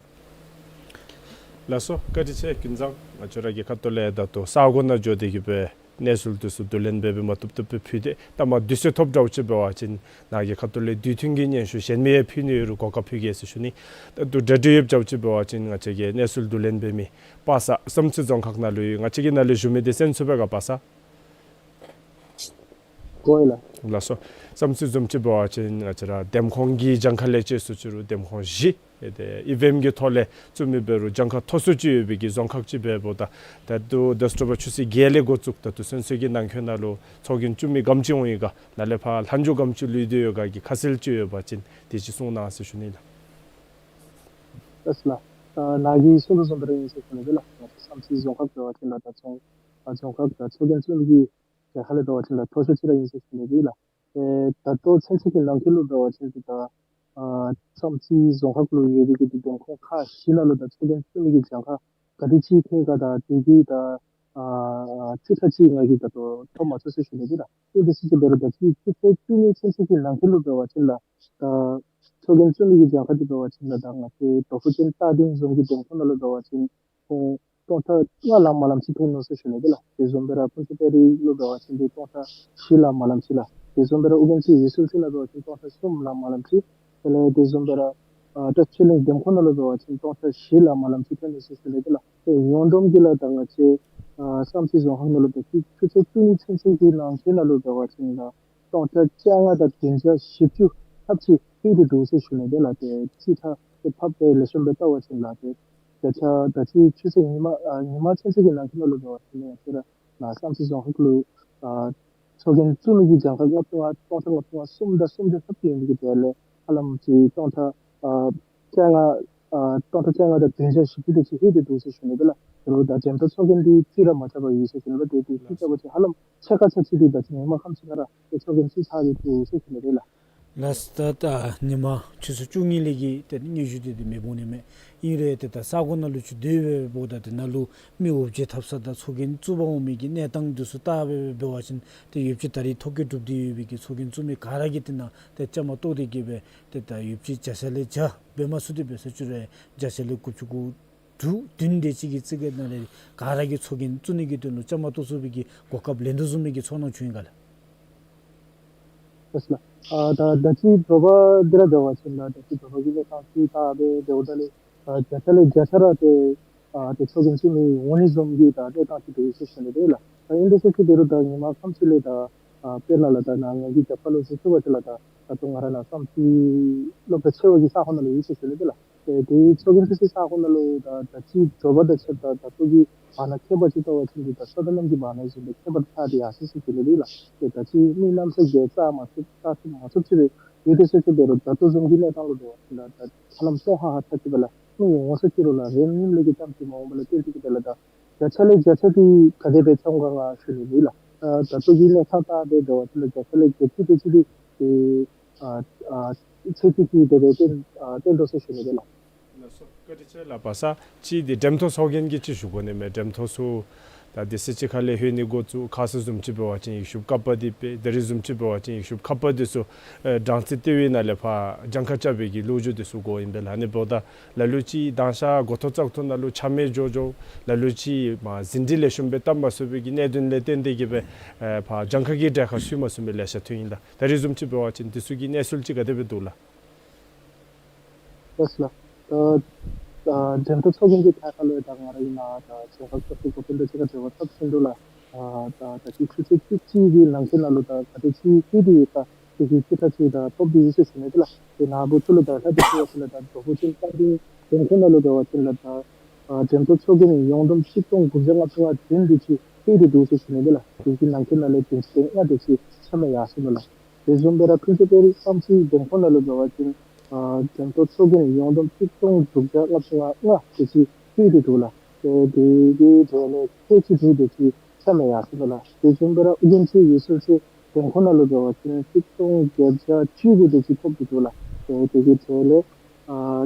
ལགས་སོ། བཀའ་དྲིན་ཆེ་ཀུན་བཟང་། ང་བཅས་ར་གི་ཁ་ཐུག་ལས་ད་ལྟོ་ས་གོ་ནང་འགྱོ་སྟེ་གི་སྦེ་གནས་ཚུལ་འདི་ཚུ་བསྡུ་ལེན་འབད་འབད་མ་བཏུབ་བཏུབ་སྦེ་ཕུལ་ཏེ་ད་མ་དུས་ཚོད་ཐོབ་འདྲཝ་ཅིག་འབད་བ་ཅིན་ནཱ་གི་ཁ་ཐུག་ལས་དུས་མཐུན་གྱི་སྙན་ཞུ་གཞན་མི་ཡང་ཕུལ་ནི་ཡོད་རུང་གོ་སྐབས་ཕུལ་གེ་ཟེར་ཞུ་ནི། ད་ལྟོ་གྲ་སྒྲིག་ཡོདཔ་འདྲཝ་ཅིག་འབད་བ་ཅིན་ང་བཅས་ཀྱིས་གནས་ཚུལ་བསྡུ་ལེན་འབད་མི་པ་སངས་བསམ་རྩེ་རྫོང་ཁག་ནང་ལུ་ཡོད། ང་བཅས་ཀྱི་ནང་ལུ་བཞུགས་མི་འདི་གསན་ཚུགས་པས་ག་པ་སངས། གོ་ཡི་ལགས། ལགས་སོ། བསམ་ཚུལ་བཟུམ་ཅིག་འབད་བ་ཅིན་ང་བཅས་ར་འདེམས་ཁོངས་ཀྱི་གྱངས་ཁ་ལས་བཅད་སུ་ཅིག་རུང་འདེམས་ཁོངས་བཞི་ཨེ་ཏེ་ཨི་བི་ཨེམ་གྱི་ཐོག་ལས་བཙུགས་མི་འབད་རུང་གྱངས་ཁ་མཐོ་སུ་ཅིག་ཡོད་པའི་གི་རྫོང་ཁག་ཅིག་འབདཝ་ད་ད་ལྟོ་ཟླཝ་དྲུག་པ་ཆུ་ཚོད་བརྒྱད་ལས་འགོ་བཙུགས་ད་ལྟོ་ཚུན་ཚོད་ཀྱི་ནང་འཁོད་ནང་ལུ་ཚོགས་རྒྱན་བཙུགས་མི་ག་དེམ་ཅིག་འོང་ཡི་ག། ནཱ་ལས་ཕར་ལྷག་འཕྲོ་ག་དེམ་ཅིག་ལུས་ཏེ་ཡོད་ག་གི་ཁ་གསལ་ཅིག་ཡོད་པ་ཅིན་དེ་ཅིག་གསུང་གནང་ཟེར་ཞུ་ནི་ལགས། ལགས་སོ་ལགས། ཨ་ནཱ་གིས་གསུངས་དོ་བཟུམ་སྦེ་ར་ཨིན་ཟེར་ཞུ་ནི་འདི་ལགས། ང་བཅས་བསམ་རྩེ་རྫོང་ཁག་འབད་བ་ཅིན་ལགས་ད་རྫོང་ཨ་རྫོང་ཁག་ད་ཚོགས་རྒྱན་བཙུགས་མི་གི་གྱངས་ཁ་ལས་འབད་བ་ཅིན་ལགས་མཐོ་ཤོས་ཅིག་ར་ཨིན་ཟེར་ཞུ་ནི་འདི་ལགས། ཨེ་ད་ལྟོ་ཚུན་ཚོད་ཀྱི་ནང་འཁོད་ལུ་འབད་བ་ཅིན་ཏེ་ད་ཨ་བསམ་རྩེ་རྫོང་ཁག་ལུ་ཡོད་པའི་གི་འདེམས་ཁོངས་ཁག་བཞི་ནང་ལུ་ད་ཚོགས་རྒྱན་བཙུགས་མི་གི་གྱངས་ཁ་ག་དེ་ཅིག་ཐོན་ག་དང་དེ་གི་ད་ཨ་ཚིག་ཁ་ཅིག་ང་གིས་ད་ལྟོ་ཐོབ་མ་ཚུགས་ཟེར་ཞུ་ནི་འདི་ལགས། ཨིན་དེ་ཟེར་ཅིག་འབད་རུང་ད་ཅི་ཆུ་ཚོད་བཅུ་གཉིས་ཚུན་ཚོད་ཀྱི་ནང་འཁོད་ལུ་འབད་བ་ཅིན་ལགས་ད་ཚོགས་རྒྱན་བཙུགས་མི་གི་གྱངས་ཁ་འདི་འབད་བ་ཅིན་ལགས་ད་ང་བཅས་དོལ་ཕུག་ཅན་སྟག་སྡིང་རྫོང་གི་འདེམས་ཁོངས་ནང་ལུ་འབད་བ་ཅིན་ཁོང་སྟོང་ཕྲག་ལྔ་ལ་མ་ལངམ་ཅིག་ཐོན་ནུག་ཟེར་ཞུ་ནི་འདི་ལགས། དེ་བཟུམ་སྦེ་ར་ཕུན་ཚོགས་དཔལ་རི་ལུ་འབད་བ་ཅིན་ཏེ་སྟོང་ཕྲག་བཞི་ལ་མ་ལངམ་ཅིག་ལགས། དེ་བཟུམ་སྦེ་ར་ཨོ་རྒྱན་ཚེ་ཡུལ་སྲོལ་ཅིག་ནང་འབད་བ་ཅིན་སྟོང་ཕྲག་གསུམ་ལ་མ་ལངམ་ཅིག། དེ་ལས་དེ་བཟུམ་སྦེ་ར་ཨ་བཀྲ་ཤིས་གླིང་འདེམས་ཁོངས་ནང་ལུ་འབད་བ་ཅིན་སྟོང་ཕྲག་བཞི་ལ་མ་ལངམ་ཅིག་ཐོན་ནུག་ཟེར་ཞུ་ནི་འདི་ལགས། ཏེ་ཡོངས་བསྡོམས་ཀྱིས་ལགས་ད་ང་བཅས་ཨ་བསམ་རྩེ་རྫོང་ཁག་ནང་ལུ་ཏེ་ཆུ་ཆུ་ཚོད་བཅུ་གཉིས་ཚུན་ཚོད་ཀྱི་ནང་འཁོད་ནང་ལུ་འབད་བ་ཅིན་ལགས་སྟོང་ཕྲག་བཅོ་ལྔ་དང་བདུན་བརྒྱ་བཞི་བཅུ་ལྷགཔ་ཅིག་ལྷོད་དེ་འདུག་ཟེར་ཞུ་ནི་འདི་ལགས། ཏེ་རྩིས་ཁྲ་ཏེ་ཕབ་སྦེ་ལེགས་ཤོམ་སྦེ་བལྟ་བ་ཅིན་ལགས་ཏེ་ད་ཆ་ད་ཅི་ཆུ་ཚོད་ཉི་མ་ཨ་ཉི་མ་ཚུན་ཚོད་ཀྱི་ནང་འཁོད་ནང་ལུ་འབད་བ་ཅིན་ང་བཅས་ར་ནཱ་བསམ་རྩེ་རྫོང་ཁག་ལུ་ཨ་ཚོགས་རྒྱན་བཙུགས་མི་གི་གྱངས་ཁ་ལྔ་བཅུ་ང་སྟོང་ཕྲག་ལྔ་བཅུ་ང་གསུམ་དང་སུམ་བརྒྱ་ལྷགཔ་ཅིག་ཡོད་མི་གི་གྲས་ལས་ཧ་ལམ་ཅིག་སྟོང་ཕྲག་ཨ་བཅོ་ལྔ་ཨ་སྟོང་ཕྲག་བཅོ་ལྔ་དང་བདུན་བརྒྱ་བཞི་བཅུ་དེ་ཅིག་ལྷོད་དེ་འདུག་ཟེར་ཞུ་ནི་འདི་ལགས། དེ་ལུ་ད་འགྲེམས་སྟོན་ཚོགས་རྒྱན་འདི་རྩིས་ར་མ་རྐྱབ་པར་ཡོད་ཟེར་ཞུ་ནི་ལགས། ཏེ་དེ་རྩིས་རྐྱབ་པ་ཅིན་ཧ་ལམ་ཕྱེད་ཀ་ཚར་ཅིག་འདི་ད་ཅི་ཉིན་མ་ཁམས་ཅིག་ཁར་ར་ཏེ་ཚོགས་རྒྱན་རྩིས་ཚར་ཏེ་འདུག་ཟེར་ཞུ་ནི་འདི་ལགས། ལགས་སོ། ད་ད་ཉིན་མ་ཆུ་ཚོད་བཅུ་གཉིས་ལས་ཀྱི་ཏེ་སྙན་ཞུ་འདི་ཏེ་མེདཔ་འོང་ནི་མས། ཨིན་རུང་ཏེ་ད་ས་གོ་ནང་ལུ་ཅིག་སྡོད་པའི་འབདཝ་ད་ཏེ་ནཱ་ལུ་མི་འོ་བརྒྱལ་འཐབ་ས་དང་ཚོགས་རྒྱན་བཙུགས་པར་འོང་མི་གི་གནས་སྟངས་འདི་ཚུ་བལྟ་སྦེ་འབད་བ་ཅིན་ཏེ་ཡོདཔ་ཅིག་ད་རིས་ཐོ་བཀོད་གྲུབ་སྟེ་ཡོད་པའི་གི་ཚོགས་རྒྱན་བཙུགས་མི་ག་ར་གིས་ཏེ་ནཱ་ཏེ་བཅའ་མར་གཏོགས་ཏེ་གི་སྦེ་ཏེ་ད་ཡོདཔ་ཅིག་བརྒྱ་ཆ་ལས་བརྒྱ་འབད་མ་ཚུགས་ཏེ་འབད་ས་ཅིག་རུང་བརྒྱ་ཆ་ལས་དགུ་བཅུ་གོ་དྲུག་བདུན་དེ་ཅིག་གི་རྩིས་ཁ་ནང་ལས་ག་ར་གིས་ཚོགས་རྒྱན་བཙུགས་ནི་གི་དོན་ལུ་བཅའ་མར་གཏོགས་ཚུགས་པའི་གི་གོ་སྐབས་ལེན་དོ་བཟུམ་མའི་གི་ཚོར་སྣང་བྱུང་ཡི་ག་ལགས། ལགས་སོ་ལགས། ཨ་ད་ད་ཅི་དྲོ་པ་འདི་ར་འབད་བ་ཅིན་ལགས་ད་ཅི་དྲོ་པ་གི་གནས་སྟངས་ཅིག་བལྟ་སྦེ་འབདཝ་ད་ལས་ཨ་བརྒྱ་ཆ་ལས་བརྒྱ་ཆ་ར་ཏེ་ཨ་ཏེ་ཚོགས་རྒྱན་བཙུགས་མི་འོང་ནི་བཟུམ་གྱི་ད་གནས་སྟངས་ཅིག་འདུག་ཟེར་ཞུ་ནི་འདི་ལགས། ད་ཨིན་དེ་ཟེར་ཅིག་འབད་རུང་ད་ཉིན་མ་ཁམས་ཅིག་ལས་ད་ཨ་དཔེར་ན་ལགས་ད་ནཱ་ང་གིས་རྒྱབ་ཁ་ལུ་ཅིག་བཙུགས་པ་ཅིན་ལགས་ད་ད་ལྟོ་ང་ར་ནཱ་བསམ་རྩེ་སློབ་གྲྭ་ཆེ་བ་གི་ས་ཁོངས་ནང་ལུ་ཡོད་ཟེར་ཞུ་ནི་འདི་ལགས། ཏེ་དེ་ཚོགས་རྒྱན་བཙུགས་སའི་ས་ཁོངས་ནང་ལུ་ད་ད་ཅི་དྲོ་པ་དང་ཕྱདཔ་ད་ད་ལྟོ་གི་བར་ན་ཁྱད་པར་ཅིག་བལྟ་བ་ཅིན་ཏེ་ད་སོ་ད་ནམ་གྱི་བར་ན་བཞིན་དུ་ཁྱད་པར་ཆགས་ཏེ་ཡར་སོ་ཡི་ཟེར་ཞུ་ནི་འདི་ལགས། ཏེ་ད་ཅི་མི་གནམ་ས་བརྒལ་བལྟ་མ་ཚུགས་བལྟ་ཚུགས་མ་ཚུགསཔ་ཅིག་སྦེ་ཡོད་དེ་ཟེར་ཅིག་འབད་རུང་ད་ལྟོ་བཟུམ་གྱི་གནས་སྟངས་ལུ་འབད་བ་ཅིན་ད་ཧ་ལམ་སྟོང་ཧ་ཧ་ཚར་ཅིག་སྦེ་ལགས། མི་འོང་ས་ཅིག་རུང་ལགས་རིམ་གཉིས་ལས་ཀྱི་ཙམ་ཅིག་མ་འོང་བ་ལུ་བརྟེན་ཏེ་གི་འབད་ལགས་ད་བརྒྱ་ཆ་ལས་བརྒྱ་ཆ་འདི་ག་དེ་སྦེ་ཚང་ག་ང་ཞུ་ནི་མེད་ལགས། ཨ་ད་ལྟོ་གི་གནས་སྟངས་བལྟ་སྦེ་འབད་བ་ཅིན་ལགས་བརྒྱ་ཆ་ལས་བརྒྱད་ཅུ་དེ་ཅིག་འདི་ཨ་ཨ་ཚད་ཅིག་གི་དེ་སྦེ་བསྟན་ཨ་བསྟན་དོ་ཟེར་ཞུ་ནི་འདི་ལགས། ལགས་སོ། བཀའ་དྲིན་ཆེ་ལགས། པ་ས་ཅིག་འདི་འགྲེམས་སྟོན་ཚོགས་རྒྱན་གྱི་ཅིག་ཞུ་དགོ་ནི་མས། འགྲེམས་སྟོན་ཚུ་ད་དེ་ཚེ་ཅིག་ཁ་ལས་ལྷོད་ནི་འགོ་བཙུགས། ཁ་ཙ་བཟུམ་ཅིག་འབད་བ་ཅིན་ཡིག་ཤུབས་ཀ་པ་འདི་སྦེ་ད་རིས་བཟུམ་ཅིག་འབད་བ་ཅིན་ཡིག་ཤུབས་ཁ་པ་འདི་ཚུ་ཨེ་སྦྲང་རྩི་ལྟེ་བའི་ནང་ལས་ཕར་གྱངས་ཁ་རྐྱབ་པའི་གི་ལོ་རྒྱུས་འདི་ཚུ་གོཝ་ཨིན་པས་ལགས། ཨ་ནི་འབདཝ་ད་ལ་ལུ་ཅིག་དང་ཤ་མགུ་ཏོ་བཙག་འཐུ་ནང་ལུ་ཆ་མེད་འགྱོ་འགྱོཝ་ལ་ལུ་ཅིག་མ་ཟིན་བྲིས་ལེགས་ཤོམ་སྦེ་བཏབ་མ་ཚུགས་པའི་གི་གནད་དོན་ལས་བརྟེན་ཏེ་གི་སྦེ་ཨེ་ཕར་གྱངས་ཁ་གི་གྲལ་ཁར་ཚུད་མ་ཚུགས་མི་ལེ་ཤ་ཐོན་ཡི་ལགས། ད་རིས་བཟུམ་ཅིག་འབད་བ་ཅིན་འདི་ཚུ་གི་གནས་ཚུལ་ཅིག་ག་དེ་སྦེ་འདུག་ལགས། ལགས་སོ་ལགས། ད་ད་འགྲེམས་སྟོན་ཚོགས་རྒྱན་གྱི་ཐད་ཁར་ལུ་ད་ང་ར་གིས་ནཱ་ད་རྫོང་ཁག་སྐྱབས་བཅོལ་འགོ་དཔོན་དང་གཅིག་ཁར་འབྲེལ་བ་འཐབ་ཞིནམ་ལས་ཨ་ད་ད་ཅི་ཆུ་ཚོད་བཅུ་གཅིག་གི་ནང་འཁོད་ནང་ལུ་ད་ག་དེ་ཅིག་ལྷོད་དེ་ཡོད་ག་དེ་གི་རྩིས་ཁ་ཅིག་ད་ཐོབ་སྟེ་ཡོད་ཟེར་ཞུ་ནི་འདི་ལགས། ཏེ་ནཱ་བུ་ཚུ་ལུ་ད་ལྷག་སྟེ་ཞུ་བ་ཅིན་ལགས་ད་དོལ་ཕུ་ཅན་སྟག་སྡིང་འདེམས་ཁོངས་ནང་ལུ་འབད་བ་ཅིན་ལགས་ད་ཨ་འགྲེམས་སྟོན་ཚོགས་རྒྱན་ཡོངས་བསྡོམས་གཅིག་སྟོང་དགུ་བརྒྱ་ལྔ་བཅུ་ང་བདུན་དེ་ཅིག་ལྷོད་དེ་འདུག་ཟེར་ཞུ་ནི་འདི་ལགས། དེ་གི་ནང་འཁོད་ནང་ལས་བདུན་ཅུ་དོན་ལྔ་དེ་ཅིག་ཆ་མེད་ཡར་སོ་ནུག་ལགས། དེ་བཟུམ་སྦེ་ར་ཕུན་ཚོགས་དཔལ་རི་བསམ་རྩེ་འདེམས་ཁོངས་ནང་ལུ་འབད་བ་ཅིན་ཨ་འགྲེམས་སྟོན་ཚོགས་རྒྱན་ཡོངས་བསྡོམས་གཅིག་སྟོང་དྲུག་བརྒྱ་ལྔ་བཅུ་ང་ལྔ་དེ་ཅིག་ལྷོད་དེ་འདུག་ལགས། ཏེ་དེ་གི་གྲས་ལས་ཁལ་གཅིག་དྲུག་དེ་ཅིག་ཆ་མེད་ཡར་སོ་ནུག་ལགས། དེ་བཟུམ་སྦེ་ར་ཨོ་རྒྱན་ཚེ་ཡུལ་སྲོལ་ཅན་འདེམས་ཁོངས་ནང་ལུ་འབད་བ་ཅིན་གཅིག་སྟོང་བརྒྱད་བརྒྱ་བཅུ་དགུ་དེ་ཅིག་ཐོབ་སྟེ་འདུག་ལགས། ཏེ་དེ་གི་གྲས་ལས་ཨ་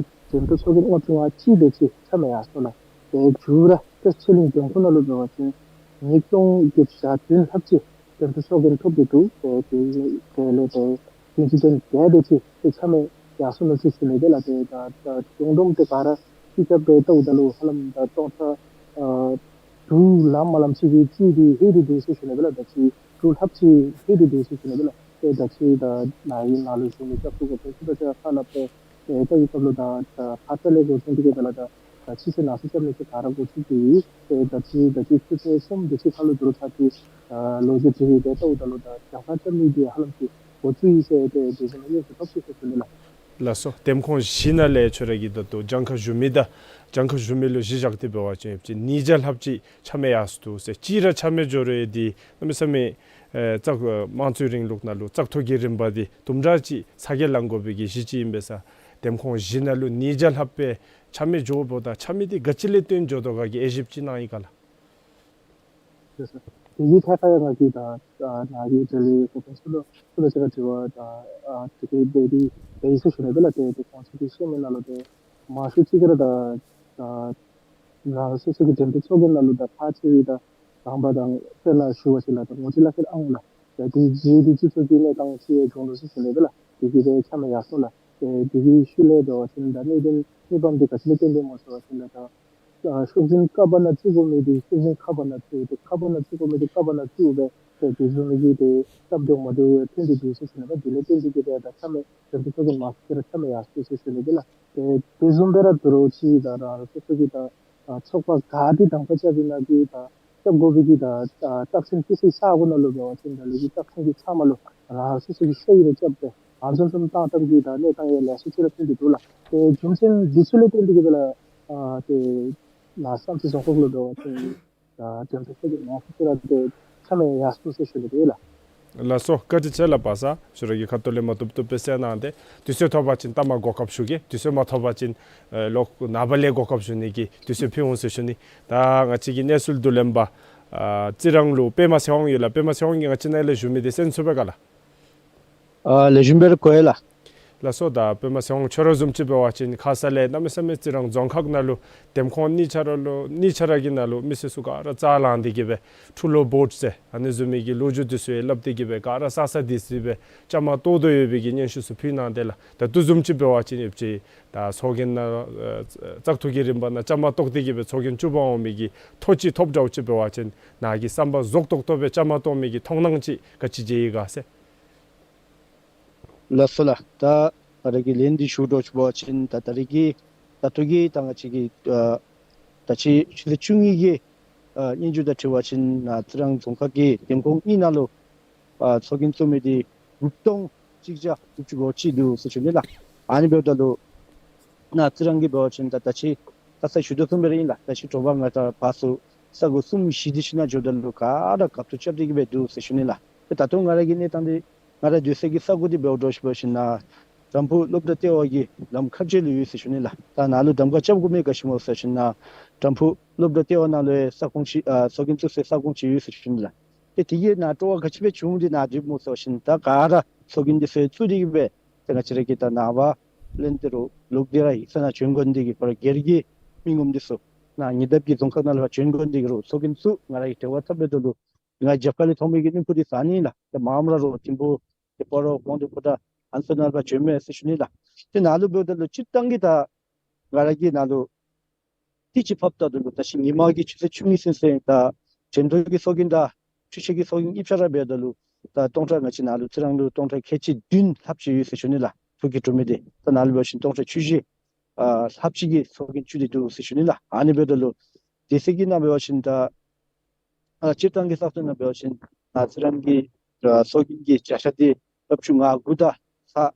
འགྲེམས་སྟོན་ཚོགས་རྒྱན་ལྔ་བཅུ་ང་གཅིག་དེ་ཅིག་ཆ་མེད་ཡར་སོ་ལགས། ཏེ་མཇུག་ར་བཀྲ་ཤིས་གླིང་འདེམས་ཁོངས་ནང་ལུ་འབད་བ་ཅིན་ཉིས་སྟོང་བརྒྱད་བརྒྱ་བདུན་ལྷགཔ་ཅིག་འགྲེམས་སྟོན་ཚོགས་རྒྱན་ཐོབ་སྟེ་འདུག། ཏེ་དེ་གི་གྲས་ལས་ཏེ་བདུན་ཅུ་དོན་བརྒྱད་དེ་ཅིག་ཏེ་ཆ་མེད་ཡར་སོ་ནུག་ཟེར་ཞུ་ནི་འདི་ལགས། ཏེ་ད་ད་ཡོངས་བསྡོམས་ཏེ་ག་ར་རྩིས་རྐྱབ་སྦེ་བལྟཝ་ད་ལུ་ཧ་ལམ་ད་སྟོང་ཕྲག་ཨ་དྲུག་ལ་མ་ལངམ་ཅིག་གི་རྩིས་འདི་ལྷོད་དེ་འདུག་ཟེར་ཞུ་ནི་འདི་ལགས། ད་ཅི་དྲུག་ལྷགཔ་ཅིག་ལྷོད་དེ་འདུག་ཟེར་ཞུ་ནི་འདི་ལགས། ཏེ་ད་ཅི་ད་ནཱ་གི་ནང་ལུ་བཞུགས་མི་སྐྱབས་སུ་འགོ་དཔོན་ཚུ་དང་གཅིག་ཁར་སླབ་སྦེ་ཏེ་ད་ཡི་སྐབས་ལུ་ད་ད་ཕར་ཚུར་ལས་འགོ་བཟུང་སྟེ་གི་ད་ལགས་ད་ད་ཕྱི་ཚེས་ནང་གསེས་རྐྱབ་ནི་ཚུ་ག་ར་འགོ་བཙུགས་ཏེ་ཡོད། ཏེ་ད་ཅི་ད་ཅི་ཆུ་ཚོད་གསུམ་དེ་ཅིག་ཁར་ལུ་དོ་རུང་ཚར་ཏེ་ཨ་ལོ་རྒྱུས་འབྲི་སྦེ་བལྟཝ་ད་ལུ་ད་གྱངས་ཁ་རྐྱབ་ནི་འདི་ཧ་ལམ་ཅིག་ འགོ་བཙུགས་ཡི་ཟེར་ཏེ་དེ་བཟུམ་སྙན་ཞུ་ཐོབ་ཅི་ཟེར་ཞུ་ནི་ལགས། ལགས་སོ། འདེམས་ཁོངས་བཞི་ནང་ལས་ཁྱོད་ར་གིས་ད་ལྟོ་གྱངས་ཁ་ཞུ་མི་དང་གྱངས་ཁ་ཞུ་མི་ལུ་གཞི་བཞག་སྟེ་འབད་བ་ཅིན་ཡོད་ཅིག་ཉིས་བརྒྱ་ལྷགཔ་ཅིག་ཆ་མེད་ཡར་སོ་འདུག་ཟེར། གཅིག་ར་ཆ་མེད་འགྱོ་རུང་འདི་གནམ་མེད་ས་མེད་ཨེ་བཙག་དམངས་གཙོའི་རིང་ལུགས་ནང་ལུ་བཙག་འཐུ་གི་རིམ་པ་འདི་དུམ་གྲ་ཅིག་ཚ་གྱང་ལང་དགོ་པའི་གི་གཞི་ཅིག་ཨིན་པས་ས། འདེམས་ཁོངས་བཞི་ནང་ལུ་ཉིས་བརྒྱ་ལྷགཔ་སྦེ་ཆ་མེད་འགྱོཝ་ད་ཆ་མེད་འདི་ག་ཅི་ལས་བརྟེན་འགྱོ་དོ་ག་གི་དབྱེ་ཞིབ་ཅིག་གནང་ཡི་ག་ལགས། ལགས་སོ། དེ་གི་ཐད་ཁར་ཡང་ང་གིས་ད་ཨ་ནཱ་གི་འབྲེལ་ཡོད་གོ་ཕན་ཚུ་ལུ་ཚུ་ལུ་ཅིག་ར་དྲི་བ་ད་ཨ་དེ་གི་འབད་དེ་འབད་ཡི་ཟེར་ཞུ་ནི་འབད་ལགས། ཏེ་ཏེ་ཁོང་ཚུ་གིས་བཤད་མི་ནང་ལུ་ཏེ་མང་ཤོས་ཅིག་གིས་ར་ད་ད་རང་སོ་སོ་གི་འདེམས་ཐོན་ཚོགས་རྒྱན་ནང་ལུ་ད་ཕལ་ཆེ་བའི་ད་དང་པ་དང་དཔེར་ན་ཞུ་བ་ཅིན་ལགས་ད་ངོ་སྤྲོད་ལག་ཁྱེར་ཨང་ལགས། ད་དེ་རྗེས་དེ་སྤྱི་ཚོགས་ཀྱི་གནས་སྟངས་ཅིག་ཡང་བྱུང་འདུག་ཟེར་ཞུ་ནི་འབད་ལགས། དེ་གིས་ཏེ་ཆ་མེད་ཡར་སོ་ལགས། ཏེ་དེ་གི་ཤུལ་ལས་འབད་བ་ཅིན་ད་གནད་དོན་གནས་བབ་འདི་ག་ཅི་ལས་བརྟེན་ཏེ་སྨོ་ཟེར་བ་ཅིན་ལགས་ད་ཨ་ཤོག་འཛིན་ཀ་པ་ནང་བཙུགས་དགོ་མི་འདི་ཤོག་འཛིན་ཁ་པ་ནང་བཙུགས་ཏེ་ཁ་པ་ནང་བཙུགས་དགོ་མི་འདི་ཀ་པ་ནང་བཙུགས་སྦེ་ཏེ་དེ་བཟུམ་མའི་གི་ཏེ་སྟབས་བདེ་མ་བདེཝ་ཐོན་ཏེ་འདུག་ཟེར་ཞུ་ནི་ལགས། དེ་ལས་བརྟེན་ཏེ་གིས་ཏེ་ད་ཆ་མེད་འདེམས་ཐོན་ཚོགས་རྒྱན་མང་ཤོས་ཅིག་ར་ཆ་མེད་ཡར་སོ་ཟེར་ཞུ་ནི་འབད་ལགས། ཏེ་དེ་བཟུམ་སྦེ་ར་དོ་རུང་ཅིག་ད་རང་སོ་སོ་གི་ད་ཨ་ཚོགས་པ་ག་ཏེ་དང་པ་རྐྱབ་ཨིན་ན་གི་ད་རྐྱབ་དགོ་པའི་གི་ད་ཨ་རྟགས་མཚན་ཏེ་ས་གོ་ནང་ལུ་འབད་བ་ཅིན་ད་ལུ་གི་རྟགས་མཚན་གྱི་ཚབ་མ་ལུ་རང་སོ་སོ་གི་ཤ་ཡི་ར་རྐྱབ་སྟེ་ཨ་བཟུམ་བཟུམ་བཏང་བཏངམ་གི་ད་གནས་སྟངས་ཡང་ལེ་ཤ་ཅིག་ར་ཐོན་ཏེ་འདུག་ལགས། ཏེ་རྒྱུ་མཚན་འདི་ཚུ་ལས་བརྟེན་ཏེ་གིས་འབད་ལགས། ཨ་ཏེ་ནཱ་བསམ་རྩེ་རྫོང་ཁག་ལུ་འབད་བ་ཅིན་ད་འདེམས་ཐོན་ཚོགས་རྒྱན་མང་ཤོས་ཅིག་ར་ཏེ་ཆ་མེད་ཡར་སོ་ཟེར་ཞུ་ནི་འབད་ལགས། ལགས་སོ། བཀའ་དྲིན་ཆེ་ལགས་པ་སར། ཁྱོད་ར་གིས་ཁ་ཐུག་ལས་མ་བཏུབ་བཏུབ་སྦེ་གསལ་གནང་སྟེ། དུས་ཚོད་ཐོབ་པ་ཅིན་ལྟ་མ་གོ་སྐབས་ཞུ་གེ། དུས་ཚོད་མ་ཐོབ་པ་ཅིན་ཨེ་ལོག་ནངས་པ་ལས་གོ་སྐབས་ཞུ་ནི་གི་དུས་ཚོད་ཕུལ་འོང་ཟེར་ཞུ་ནི། ད་ང་བཅས་ཀྱི་གནས་ཚུལ་བསྡུ་ལེན་པ་ཨ་རྩི་རང་ལུ་པདྨ་ཚེ་དབང་ཡོད་ལགས། པདྨ་ཚེ་དབང་གིས་ང་བཅས་ནཱ་ལས་ཞུ་མི་འདི་གསན་ཚུགས་པས་ག་ལགས། ཨ་ལེགས་ཤོམ་སྦེ་ར་གོ་ཡི་ལགས། ལགས་སོ། ད་པདྨ་ཚེ་དབང་ཁྱོད་ར་བཟུམ་ཅིག་འབད་བ་ཅིན་ཁ་ས་ལས་གནམ་མེད་ས་མེད་རྩི་རང་རྫོང་ཁག་ནང་ལུ་འདེམས་ཁོངས་གཉིས་ཆ་ར་ལུ་གཉིས་ཆ་ར་གི་ནང་ལུ་མི་སེར་ཚུ་ག་ར་རྩ་ལང་སྟེ་གིས་སྦེ་ཕྲུ་གུ་བོཊ་ཟེར་ཨ་ནི་བཟུམ་མའི་གི་ལོ་རྒྱུས་འདི་ཚུ་ཡང་སླབ་སྟེ་གིས་སྦེ་ག་ར་ས་ས་འདི་ཚུ་སྦེ་བཅའ་མར་གཏོགས་དོ་ཡོད་པའི་གི་སྙན་ཞུ་ཚུ་ཕུལ་གནང་སྟེ་ལགས། ད་ལྟོ་བཟུམ་ཅིག་འབད་བ་ཅིན་ཡོད་ཅིག་ད་ཚོགས་རྒྱན་ནང་ཨ་བཙག་འཐུ་གི་རིམ་པ་ནང་བཅའ་མར་གཏོགས་ཏེ་གིས་སྦེ་ཚོགས་རྒྱན་བཙུགས་པར་འོང་མི་གི་ཐོ་ཅིག་ཐོབ་འདྲཝ་ཅིག་འབད་བ་ཅིན་ནཱ་གིས་བསམ་པ་རྫོགས་ཏོག་ཏོ་སྦེ་བཅའ་མར་གཏོགས་མི་གི་མཐོང་སྣང་ཅིག་ག་ཅི་མཇལ་ཡི་ག་ཟེར། ལགས་སོ་ལགས། ད་ང་ར་གིས་ལན་འདི་ཞུ་འདྲཝ་ཅིག་འབད་བ་ཅིན་ད་ད་རེས་ཀྱི་ད་ལྟོ་གི་ད་ང་བཅས་ཀྱི་ཨ་ད་ཅི་ཆུ་ཚོད་བཅུ་གཉིས་ཀྱི་ཨ་སྙན་ཞུ་དང་འཁྲིལ་བ་ཅིན་ནཱ་རྩི་རང་རྫོང་ཁག་གི་འདེམས་ཁོངས་གཉིས་ནང་ལུ་ཨ་ཚོགས་རྒྱན་བཙུགས་མི་འདི་དགུ་སྟོང་གཅིག་བརྒྱ་དགུ་བཅུ་གོ་གཅིག་འདུག་ཟེར་ཞུ་ནི་ལགས། ཨ་ནི་འབདཝ་ད་ལུ་ནཱ་རྩི་རང་གི་འབད་བ་ཅིན་ད་ད་ཅི་ཁ་ཙ་ཞུ་དོ་བཟུམ་སྦེ་ར་ཨིན་ལགས། ད་ཅི་དྲོ་པ་ང་བཅས་ཕར་ཚུར་ས་གོ་གསུམ་བཞི་དེ་ཅིག་ནང་འགྱོཝ་ད་ལུ་ག་ར་རྒཔོ་ཚུ་རྐྱབ་སྟེ་གིས་སྦེ་འདུག་ཟེར་ཞུ་ནི་ལགས། ཏེ་ད་ལྟོ་ང་ར་གི་གནས་སྟངས་འདི་ང་ར་སྡོད་སའི་གི་ས་གོ་འདི་འབདཝ་འདྲཝ་ཅིག་འབད་བ་ཅིན་ནཱ་དྲམ་ཕུག་སློབ་གྲྭ་ལྟེ་བ་གི་ལམ་ཁ་རྩེ་ལུ་ཡོད་ཟེར་ཞུ་ནི་ལགས། ད་ནཱ་ལུ་གདམ་ཁ་རྐྱབ་དགོ་མི་ག་ཅི་སྨོ་ཟེར་བ་ཅིན་ནཱ་དྲམ་ཕུག་སློབ་གྲྭ་ལྟེ་བ་ནང་ལུ་ཡང་ས་ཁོངས་ཅིག་ཨ་ཚོགས་རྒྱན་བཙུགས་སའི་ས་ཁོངས་ཅིག་ཡོད་ཟེར་ཞུ་ནི་ལགས། ཏེ་དེ་གིས་ནཱ་སྤྲོ་བ་ག་ཅི་སྦེ་བྱུང་སྟེ་ནཱ་སྡོདཔ་སྨོ་ཟེར་བ་ཅིན་ད་ག་ར་ཚོགས་རྒྱན་འདི་ཚུ་བཙུགས་ཏེ་གིས་སྦེ་ཏེ་ང་བཅས་ར་གིས་ད་ནངས་པ་ལས་ཏེ་རུང་ལོག་སྟེ་ར་ཡིག་ཚང་ནང་བྱོན་དགོ་ནི་དེ་གིས་ཁོ་ར་སྒེར་གྱི་མི་ངོམ་འདི་ཚུ་ནཱ་ཉེ་འདབས་ཀྱི་རྫོང་ཁག་ནང་ལུ་ཕར་བྱོན་དགོ་ནི་དེ་གིས་རུང་ཚོགས་རྒྱན་བཙུགས་ང་ར་གིས་འབྲེལ་བ་འཐབ་འབདཝ་ད་ལུ་ང་རྒྱབ་ཁ་ལས་མཐོང་མི་གི་བློན་པོ་འདི་ཚུ་ཨ་ནི་ལགས། ཏེ་མངམ་ར་རོགས་ཐིམ་ཕུ་ཏེ་སྤ་རོ་ཀོང་ཏེ་ཕོ་བྲང་ཨ་ནི་ཚུ་ནང་ལུ་ཕར་བྱོནམ་མས་ཟེར་ཞུ་ནི་ལགས། ཏེ་ནཱ་ལུ་འབདཝ་ད་ལུ་སྤྱིར་བཏང་གི་ད་ང་ར་གིས་ནཱ་ལུ་དུས་ཅི་ཕབ་ད་ལུ་ད་ཅི་ཉིན་མ་གི་ཆུ་ཚོད་བཅུ་གཉིས་ཚུན་ཚོད་ད་འགྲེམས་ཐོན་གྱི་ཚོགས་རྒྱན་དང་འཕྲུལ་ཆས་ཀྱི་ཚོགས་རྒྱན་གཉིས་ཆ་ར་འབདཝ་ད་ལུ་ད་སྟོང་ཕྲག་ང་བཅས་ནཱ་ལུ་རྩི་རང་ལུ་སྟོང་ཕྲག་ཁལ་གཅིག་བདུན་ལྷགཔ་ཅིག་ཡོད་ཟེར་ཞུ་ནི་ལགས། ཐོ་བཀོད་གྲུབ་མི་འདི་ད་ནཱ་ལུ་འབད་བ་ཅིན་སྟོང་ཕྲག་བཅུ་བཞི་ཨ་ལྷགཔ་ཅིག་གི་ཚོགས་རྒྱན་བཙུགས་ཏེ་འདུག་ཟེར་ཞུ་ནི་ལགས། ཨ་ནི་འབདཝ་ད་ལུ་དེ་ཚུ་གི་ནང་འབད་བ་ཅིན་ད་ཨ་སྤྱིར་བཏང་གི་ས་ཁོངས་ནང་འབད་བ་ཅིན་ཨ་རྩི་རང་གི་ཨ་ཚོགས་རྒྱན་གྱི་བརྒྱ་ཆ་འདི་ལྔ་བཅུ་ང་དགུ་དང་ཚག་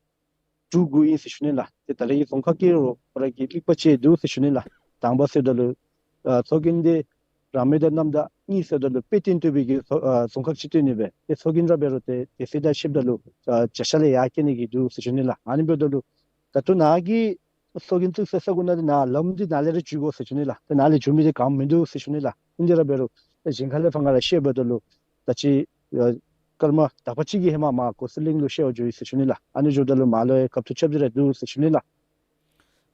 དྲུག་དགུ་ཨིན་ཟེར་ཞུ་ནི་ལགས། ཏེ་ད་རེས་ཀྱི་རྫོང་ཁག་གིས་རོགས་ཁོ་ར་གི་དམིགས་པ་ཅིག་འདུག་ཟེར་ཞུ་ནི་ལགས། དང་པ་ཟེརཝ་ད་ལུ་ཨ་ཚོགས་རྒྱན་འདི་རང་མོས་དང་རྣམ་དག་གཉིས་ཟེརཝ་ད་ལུ་དཔེ་སྟོན་བཏུབ་པའི་གི་ཚོགས་ཨ་རྫོང་ཁག་ཅིག་སྟོན་ནི་སྦེ་ཏེ་ཚོགས་རྒྱན་ར་འབད་རུང་ཏེ་དེ་ཚེ་ད་ཤེསཔ་ད་ལུ་ཨ་བརྒྱ་ཆ་ལས་ཡར་བསྐྱེད་ནི་གི་འདུག་ཟེར་ཞུ་ནི་ལགས། ཨ་ནི་འབདཝ་ད་ལུ་ད་ལྟོ་ནཱ་གི་ཚོགས་རྒྱན་བཙུགས་སའི་ས་གོ་ནང་འདི་ནཱ་ལམ་འདི་ནཱ་ལས་ར་འཛུལ་དགོ་ཟེར་ཞུ་ནི་ལགས། ཏེ་ནཱ་ལས་འཛུལ་མི་འདི་ག་མིན་འདུག་ཟེར་ཞུ་ནི་ལགས། ཨིན་དེ་ར་འབད་རུང་ཏེ་གཞན་ཁ་ལས་ཕར་ང་ར་ཤེསཔ་ད་ལུ་ད་ཅི་ཨ་སྐར་མ་དག་པ་ཅིག་གི་ཧེ་མ་མར་གོ་སི་གླིང་ལུ་བཤལ་བར་འགྱོ་ཡི་ཟེར་ཞུ་ནི་ལགས། ཨ་ནི་འགྱོཝ་ད་ལུ་མར་ལུ་ཡང་རྒཔོ་ཚུ་རྐྱབ་སྟེ་ར་འདུག་ཟེར་ཞུ་ནི་ལགས།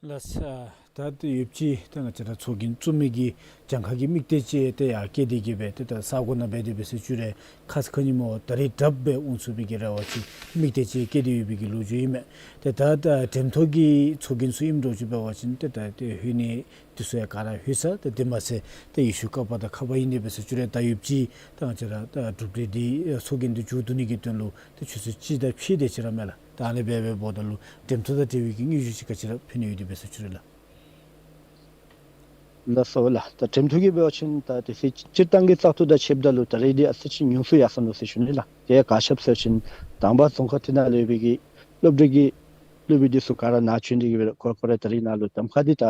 ལགས་སོ། ད་ལྟོ་ཡོདཔ་ཅིག་ད་ང་བཅས་ར་ཚོགས་རྒྱན་བཙུགས་མི་གི་གྱངས་ཁ་གི་དམིགས་གཏད་ཅིག་ཏེ་ཡར་བསྐྱེད་དེ་གིས་སྦེ་ཏེ་ད་ས་གོ་ནང་འབད་དེ་འབད་ཟེར་ཞུ་རུང་ཁ་ཙ་ཁ་ཉིནམ་ད་རེས་དྲགཔ་སྦེ་འོང་ཚུགས་པའི་གི་རེ་བ་ཅིག་དམིགས་གཏད་ཅིག་བསྐྱེད་དེ་ཡོད་པའི་གི་ལོ་རྒྱུས་ཨིན་མས། ཏེ་ད་ད་འགྲེམས་ཐོན་གྱི་ཚོགས་རྒྱན་ཚུ་ཨིནམ་འདྲཝ་ཅིག་འབད་བ་ཅིན་ཏེ་ད་ཏེ་ཧུད་ནི་འདི་ཚུ་ཡང་ག་ར་ལྷོད་ས། ཏེ་དེ་མ་ཚད་ཏེ་ཡེ་ཤེས་ཀ་པ་དང་ཁ་པ་ཨིན་དེ་འབད་ཟེར་ཞུ་རུང་ད་ཡོདཔ་ཅིག་ད་ང་བཅས་ར་ད་གྲུབ་འབྲས་འདི་ཚོགས་རྒྱན་འདི་མཇུག་བསྡུ་ནི་གི་དོན་ལུ་ཏེ་ཆུ་ཚོད་གཅིག་དང་ཕྱེད་དེ་ཅིག་ར་མས་ལགས། ད་ཨ་ནི་སྦེ་འབདཝ་ད་ལུ་འགྲེམས་ཐོན་དང་འབྲེལ་བའི་གི་དངོས་གཞི་ཅིག་ག་ཅི་ར་ཕན་ནི་ཡོད་དེ་འབད་ཟེར་ཞུ་རུང་ལགས། ལགས་སོ་ལགས། ད་འགྲེམས་ཐོག་གི་འབད་བ་ཅིན་ད་དེ་སྤྱིར་བཏང་གི་བཙག་འཐུ་དང་ཕྱདཔ་ད་ལུ་ད་རེས་འདི་ཨ་ཙི་ཅིག་ཉུང་སུ་ཡར་སོ་ནུག་ཟེར་ཞུ་ནི་ལགས། དེ་ག་ཅི་སྦེ་ཟེར་བ་ཅིན་དང་པ་རྫོང་ཁག་དེ་ནང་ལུ་ཡོད་པའི་གི་སློབ་གྲྭ་གི་སློབ་དཔོན་འདི་ཚུ་ག་ར་ནཱ་བྱོན་ཏེ་གི་སྦེ་ཁོ་ཁོ་ར་ད་རེས་ནཱ་ལུ་གདམ་ཁ་འདི་ད་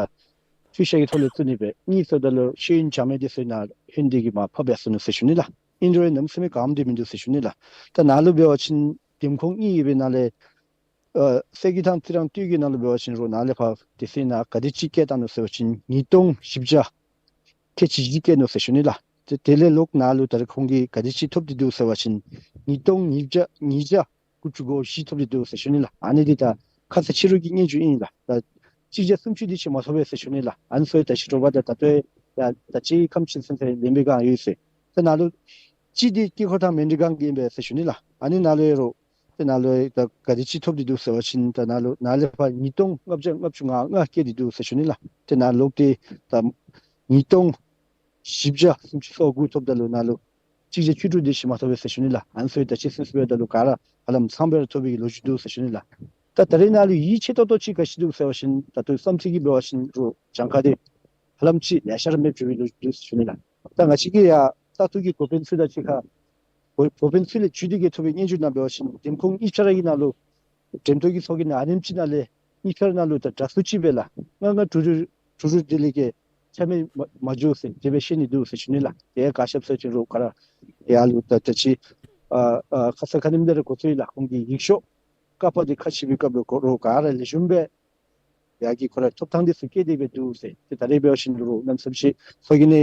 འཐུས་ཤོར་གྱི་ཐོག་ལས་བཙུགས་ནི་སྦེ་གཉིས་ཟེརཝ་ད་ལུ་ཤེས་ཡོན་སྦྱང་མི་འདི་ཚུ་ནཱ་ལྷོད་དེ་གི་མར་ཕབ་ཡར་སོ་ནུག་ཟེར་ཞུ་ནི་ལགས། ཨིན་རུང་གནམ་མེད་ས་མེད་དཀའ་ངལ་འདི་མིན་འདུག་ཟེར་ཞུ་ནི་ལགས། ད་ནཱ་ལུ་འབད་བ་ཅིན་འདེམས་ཁོངས་གཉིས་ཡོད་པའི་ནང་ལས་ཨ་གསེར་གྱི་ཐང་རྩི་རང་སྟོད་ཀྱི་ནང་ལུ་འབད་བ་ཅིན་རུང་ནཱ་ལས་ཕར་དེ་ཚེ་ནཱ་ག་དེ་ཅིག་བཀལ་བཏང་ནུག་ཟེར་བ་ཅིན་ཉིས་སྟོང་བཞི་བརྒྱ་ཁལ་གཅིག་བཞི་བཀལ་ནུག་ཟེར་ཞུ་ནི་ལགས། དེ་དེ་ལས་ལོག་ནཱ་ལུ་ད་རེས་ཁོང་གིས་ག་དེ་ཅིག་ཐོབ་སྟེ་འདུག་ཟེར་བ་ཅིན་ཉིས་སྟོང་ཉིས་བརྒྱ་ཉིས་བརྒྱ་དགུ་བཅུ་གོ་བཞི་ཐོབ་སྟེ་འདུག་ཟེར་ཞུ་ནི་ལགས། ཨ་ནི་འདི་ད་ཁ་ཚ་ཕྱི་རུ་གི་སྙན་ཞུ་ཨིན་ལགས། ད་གཅིག་བརྒྱ་སུམ་ཅུ་དེ་ཅིག་མ་ཐོབ་པས་ཟེར་ཞུ་ནི་ལགས། ཨ་ནི་ཚུ་ད་ཅི་དྲོ་པ་ད་ད་ལྟོ་ཡང་ད་ཅི་ཁམས་ཅིག་ཚུན་ཚོད་ལན་འབད་བསྒང་ཡོད་ཟེར། ད་ནཱ་ལུ་གཅིག་འདི་དཀྱིལ་འཁོར་ཐང་མཎྜལ་སྒང་གི་ཨིན་པས་ཟེར་ཞུ་ནི་ལགས། ཨ་ནི་ནང་ལུ་ཡང་རུང་ཏེ་ནཱ་ལུ་ད་ག་དེ་ཅིག་ཐོབ་སྟེ་འདུག་ཟེར་བ་ཅིན་ད་ནཱ་ལུ་ནཱ་ལས་ཕར་ཉིས་སྟོང་ལྔ་བརྒྱ་ལྔ་བཅུ་ང་ལྔ་བཀལ་ཏེ་འདུག་ཟེར་ཞུ་ནི་ལགས། ཏེ་ནཱ་ལོག་སྟེ་ད་ཉིས་སྟོང་བཞི་བརྒྱ་སུམ་ཅུ་སོ་དགུ་ཐོབ་ད་ལུ་ནཱ་ལུ་གཅིག་བརྒྱ་བཅུ་དྲུག་དེ་ཅིག་མ་ཐོབ་པས་ཟེར་ཞུ་ནི་ལགས། ཨ་ནི་ཚུ་ད་ཅི་ཚུན་ཚོད་འབདཝ་ད་ལུ་ག་ར་ཧ་ལམ་ཚངམ་སྦེ་ར་ཐོབ་པའི་གི་ལོ་རྒྱུས་འདུག་ཟེར་ཞུ་ནི་ལགས། ད་ད་རེས་ནཱ་ལུ་ཡིད་ཆེས་ཏོག་ཏོ་ཅིག་ག་ཅི་འདུག་ཟེར་བ་ཅིན་ད་ལྟོ་བསམ་ཚུལ་གྱི་འབད་བ་ཅིན་རུང་གྱངས་ཁ་འདི་ཧ་ལམ་ཅིག་ལེ་ཤ་ར་མེདཔ་བྱུང་བའི་ལོ་རྒྱུས་འདུག་ཟེར་ཞུ་ནི་ལགས། ད་ང་བཅས་ཀྱི་ཡང་བཙག་འཐུ་གི་འགོ་དཔོན་ཚུ་དང་གཅིག་ཁར་འགོ་འགོ་དཔོན་ཚུ་ལས་བརྒྱུད་དེ་གི་ཐོབ་པའི་སྙན་ཞུ་ནང་འབད་བ་ཅིན་འདེམས་ཁོངས་གཉིས་ཆ་ར་གི་ནང་ལུ་འགྲེམས་ཐོག་གི་ཚོགས་རྒྱན་ཨ་ནེམ་ཅིག་ནང་ལས་གཉིས་ཆ་ར་ནང་ལུ་ད་དྲག་ཤོས་ཅིག་སྦེ་ལགས་ལྔ་ལྔ་དྲུག་དྲུག་དྲུག་དྲུག་དེ་ལས་ཀྱི་ཆ་མེད་མ་མ་འགྱོ་ཟེར་དེ་སྦེ་བཤད་ནི་འདུག་ཟེར་ཞུ་ནི་ལགས། དེ་ག་ཅི་སྦེ་ཟེར་བ་ཅིན་རུང་ག་ར་ཡར་ལུ་ད་ད་ཅི་ཨ་ཨ་ཁ་ཙ་ཁ་ཉིནམ་དེ་ར་འགོ་བཙུགས་ཡི་ལགས། ཁོང་གི་ཡིག་ཤོག་བཀག་པ་འདི་ཁ་ཕྱེ་བའི་སྐབས་ལུ་ཁོ་ར་ག་ར་ལེགས་ཤོམ་སྦེ་ཡར་གྱི་ཁོ་རའི་ཐོབ་ཐངས་འདི་ཚུ་བཀལ་ཏེ་སྦེ་འདུག་ཟེར། ཏེ་ད་རེས་འབད་བ་ཅིན་རུང་གནམ་མེད་ས་མེད་ཅིག་ཚོགས་རྒྱན་འདི་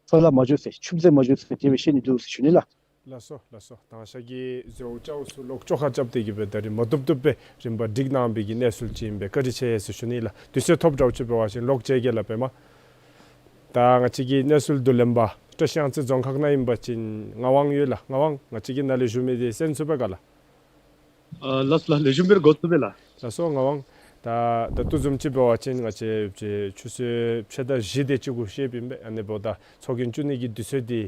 འཕྲོ་བརླག་མ་འགྱོ་ཟེར་ཆུད་ཟོས་མ་འགྱོ་ཟེར་དེ་སྦེ་བཤད་ནི་འདུག་ཟེར་ཞུ་ནི་ལགས། ལགས་སོ་ལགས་སོ། དང་ཤ་གི་ཟེར་བ་ཅིན་ཚུ་ལོག་ཅོག་ཁར་རྐྱབ་སྟེ་གི་སྦེ་ད་རིས་མ་བཏུབ་བཏུབ་སྦེ་རིམ་པ་སྒྲིག་གནང་བའི་གི་གནས་ཚུལ་ཅིག་ཨིན་པས། བཀའ་དྲིན་ཆེ་ཟེར་ཞུ་ནི་ལགས། དུས་ཚོད་ཐོབ་འདྲཝ་ཅིག་འབད་བ་ཅིན་ལོག་མཇལ་གེ་ལགས་པདྨ། ད་ང་བཅས་ཀྱི་གནས་ཚུལ་བསྡུ་ལེན་པ་བཀྲིས་གཡང་རྩེ་རྫོང་ཁག་ནང་ཨིན་པ་ཅིན་ངག་དབང་ཡོད་ལགས། ངག་དབང་ང་བཅས་ཀྱི་ནཱ་ལས་ཞུ་མི་འདི་གསན་ཚུགས་པས་ག་ལགས། ཨ་ལགས་ལགས། ལེགས་ཤོམ་སྦེ་ར་གོ་ཚུགས་པས་ལགས། ལགས་སོ་ངག་དབང་། ད་ད་ལྟོ་བཟུམ་ཅིག་འབད་བ་ཅིན་ང་བཅས་ཆུ་ཚོད་ཕྱེད་དང་བཞི་དེ་ཅིག་གུ་བཤདཔ་ཨིན་པས། ཨ་ནི་འབདཝ་ད་ཚོགས་རྒྱན་བཙུགས་ནི་གི་དུས་ཚོད་འདི་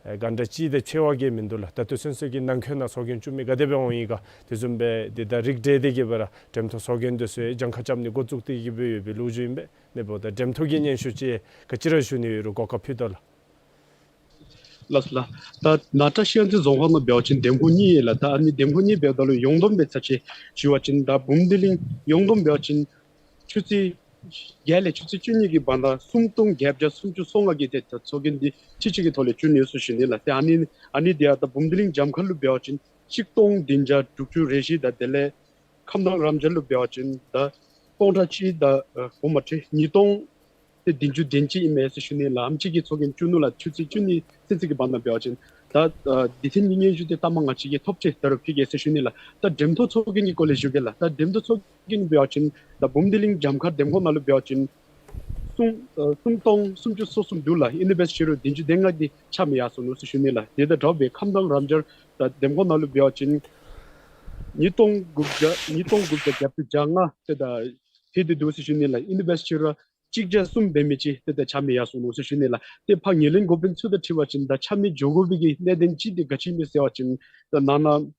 ཨེ་ག་འདྲ་ཅིག་དེ་ཆེ་བ་གི་མིན་འདུག་ལགས། ད་ལྟོ་ཚུན་ཚོད་ཀྱི་ནང་འཁོད་ནང་ཚོགས་རྒྱན་བཙུགས་མི་ག་དེ་སྦེ་འོང་ཡི་ག་དེ་བཟུམ་སྦེ་འདི་ད་རིགས་བསྒྲེས་ཏེ་གི་སྦེ་ར་འགྲེམས་ཐོག་ཚོགས་རྒྱན་འདི་ཚུ་གྱངས་ཁ་རྐྱབ་ནི་འགོ་བཙུགས་ཏེ་གི་སྦེ་ཡོད་པའི་ལོ་རྒྱུས་ཨིན་པས། ཨ་ནི་འབདཝ་ད་འགྲེམས་ཐོག་གི་སྙན་ཞུ་ཅིག་ག་ཅི་ར་ཞུ་ནི་ཡོད་རུང་གོ་སྐབས་ཕུལ་དོ་ལགས། ལགས་སོ་ལགས། ད་ནཱ་བཀྲིས་གཡང་རྩེ་རྫོང་ཁག་ནང་འབད་བ་ཅིན་འདེམས་ཁོངས་གཉིས་ཡོད་ལགས། ད་ཨ་ནི་འདེམས་ཁོངས་གཉིས་འབདཝ་ད་ལུ་ཡོངས་བསྡོམས་སྦེ་ཚར་ཅིག་ཞུ་བ་ཅིན་ད་འབུམ་སྡེ་གླིང་ཡོངས་བསྡོམས་འབད་བ་ཅིན་ཆུ་ཚོད་བརྒྱད་ལས་ཆུ་ཚོད་བཅུ་གཉིས་ཀྱི་བར་ན་སུམ་སྟོང་བརྒྱད་བརྒྱ་སུམ་ཅུ་སོ་ལྔ་གི་ཏེ་ད་ཚོགས་རྒྱན་འདི་ཕྱི་ཕྱི་གི་ཐོག་ལས་བཙུགས་ནི་ཡོད་ཟེར་ཞུ་ནི་ལགས། ཏེ་ཨ་ནི་ཨ་ནི་འདི་ཡང་ད་འབུམ་སྡེ་གླིང་གྱངས་ཁ་ལུ་འབད་བ་ཅིན་གཅིག་སྟོང་བདུན་བརྒྱ་དྲུག་ཅུ་རེ་བཞི་དང་དེ་ལས་ཁམས་དྭངས་རམ་ཤར་ལུ་འབད་བ་ཅིན་ད་སྟོང་ཕྲག་གཅིག་དང་ཨ་འོ་མ་ཁྲི་ཉིས་སྟོང་ཏེ་བདུན་ཅུ་དོན་གཅིག་ཨིན་མས་ཟེར་ཞུ་ནི་ལགས། ཨེམ་ཆི་གི་ཚོགས་རྒྱན་བཙུགས་ནུག་ལགས། ཆུ་ཚོད་བཅུ་གཉིས་ཚུན་ཚོད་ཀྱི་བར་ན་འབད་བ་ཅིན་ད་ཨ་འདི་ཐེངས་ཀྱི་སྙན་ཞུ་འདི་ལྟ་མ་ང་བཅས་ཀྱིས་ཐོབ་ཅི་ད་རུང་ཕུལ་གེ་ཟེར་ཞུ་ནི་ལགས། ད་འགྲེམས་ཐོག་ཚོགས་རྒྱན་གྱི་སྐོར་ལས་ཞུ་གེ་ལགས། ད་འགྲེམས་ཐོག་ཚོགས་རྒྱན་འབད་བ་ཅིན་ད་འབུམ་སྡེ་གླིང་གྱངས་ཁ་འདེམས་ཁོངས་ནང་ལུ་འབད་བ་ཅིན་སུམ་ཨ་སུམ་སྟོང་སུམ་ཅུ་སོ་གསུམ་འདུག་ལགས། ཨིན་ཏེ་འབད་ཟེར་རུང་བདུན་ཅུ་དོན་ལྔ་འདི་ཆ་མེད་ཡར་སོ་ནུག་ཟེར་ཞུ་ནི་ལགས། དེ་དང་འདྲཝ་སྦེ་ཁམས་དྭངས་རམ་ཤར་ད་འདེམས་ཁོངས་ནང་ལུ་འབད་བ་ཅིན་ཉིས་སྟོང་དགུ་བརྒྱ་ཉིས་སྟོང་དགུ་བརྒྱ་བརྒྱད་ཅུ་གྱ་ལྔ་ཏེ་ད་ཕེབས་ཏེ་འདུག་ཟེར་ཞུ་ནི་ལགས། ཨིན་ཏེ་འབད་ཟེར་རུང་གཅིག་བརྒྱ་གསུམ་འབད་མི་ཅིག་ཏེ་ད་ཆ་མེད་ཡར་སོ་ནུག་ཟེར་ཞུ་ནི་ལགས། ཏེ་ཕར་ངོས་ལེན་འགོ་དཔོན་ཚུ་དང་འཁྲིལ་བ་ཅིན་ད་ཆ་མེད་འགྱོ་དགོ་པའི་གི་གནད་དོན་ཅིག་འདི་ག་ཅི་ཨིན་མས་ཟེར་བ་ཅིན་ད་ནང་ན་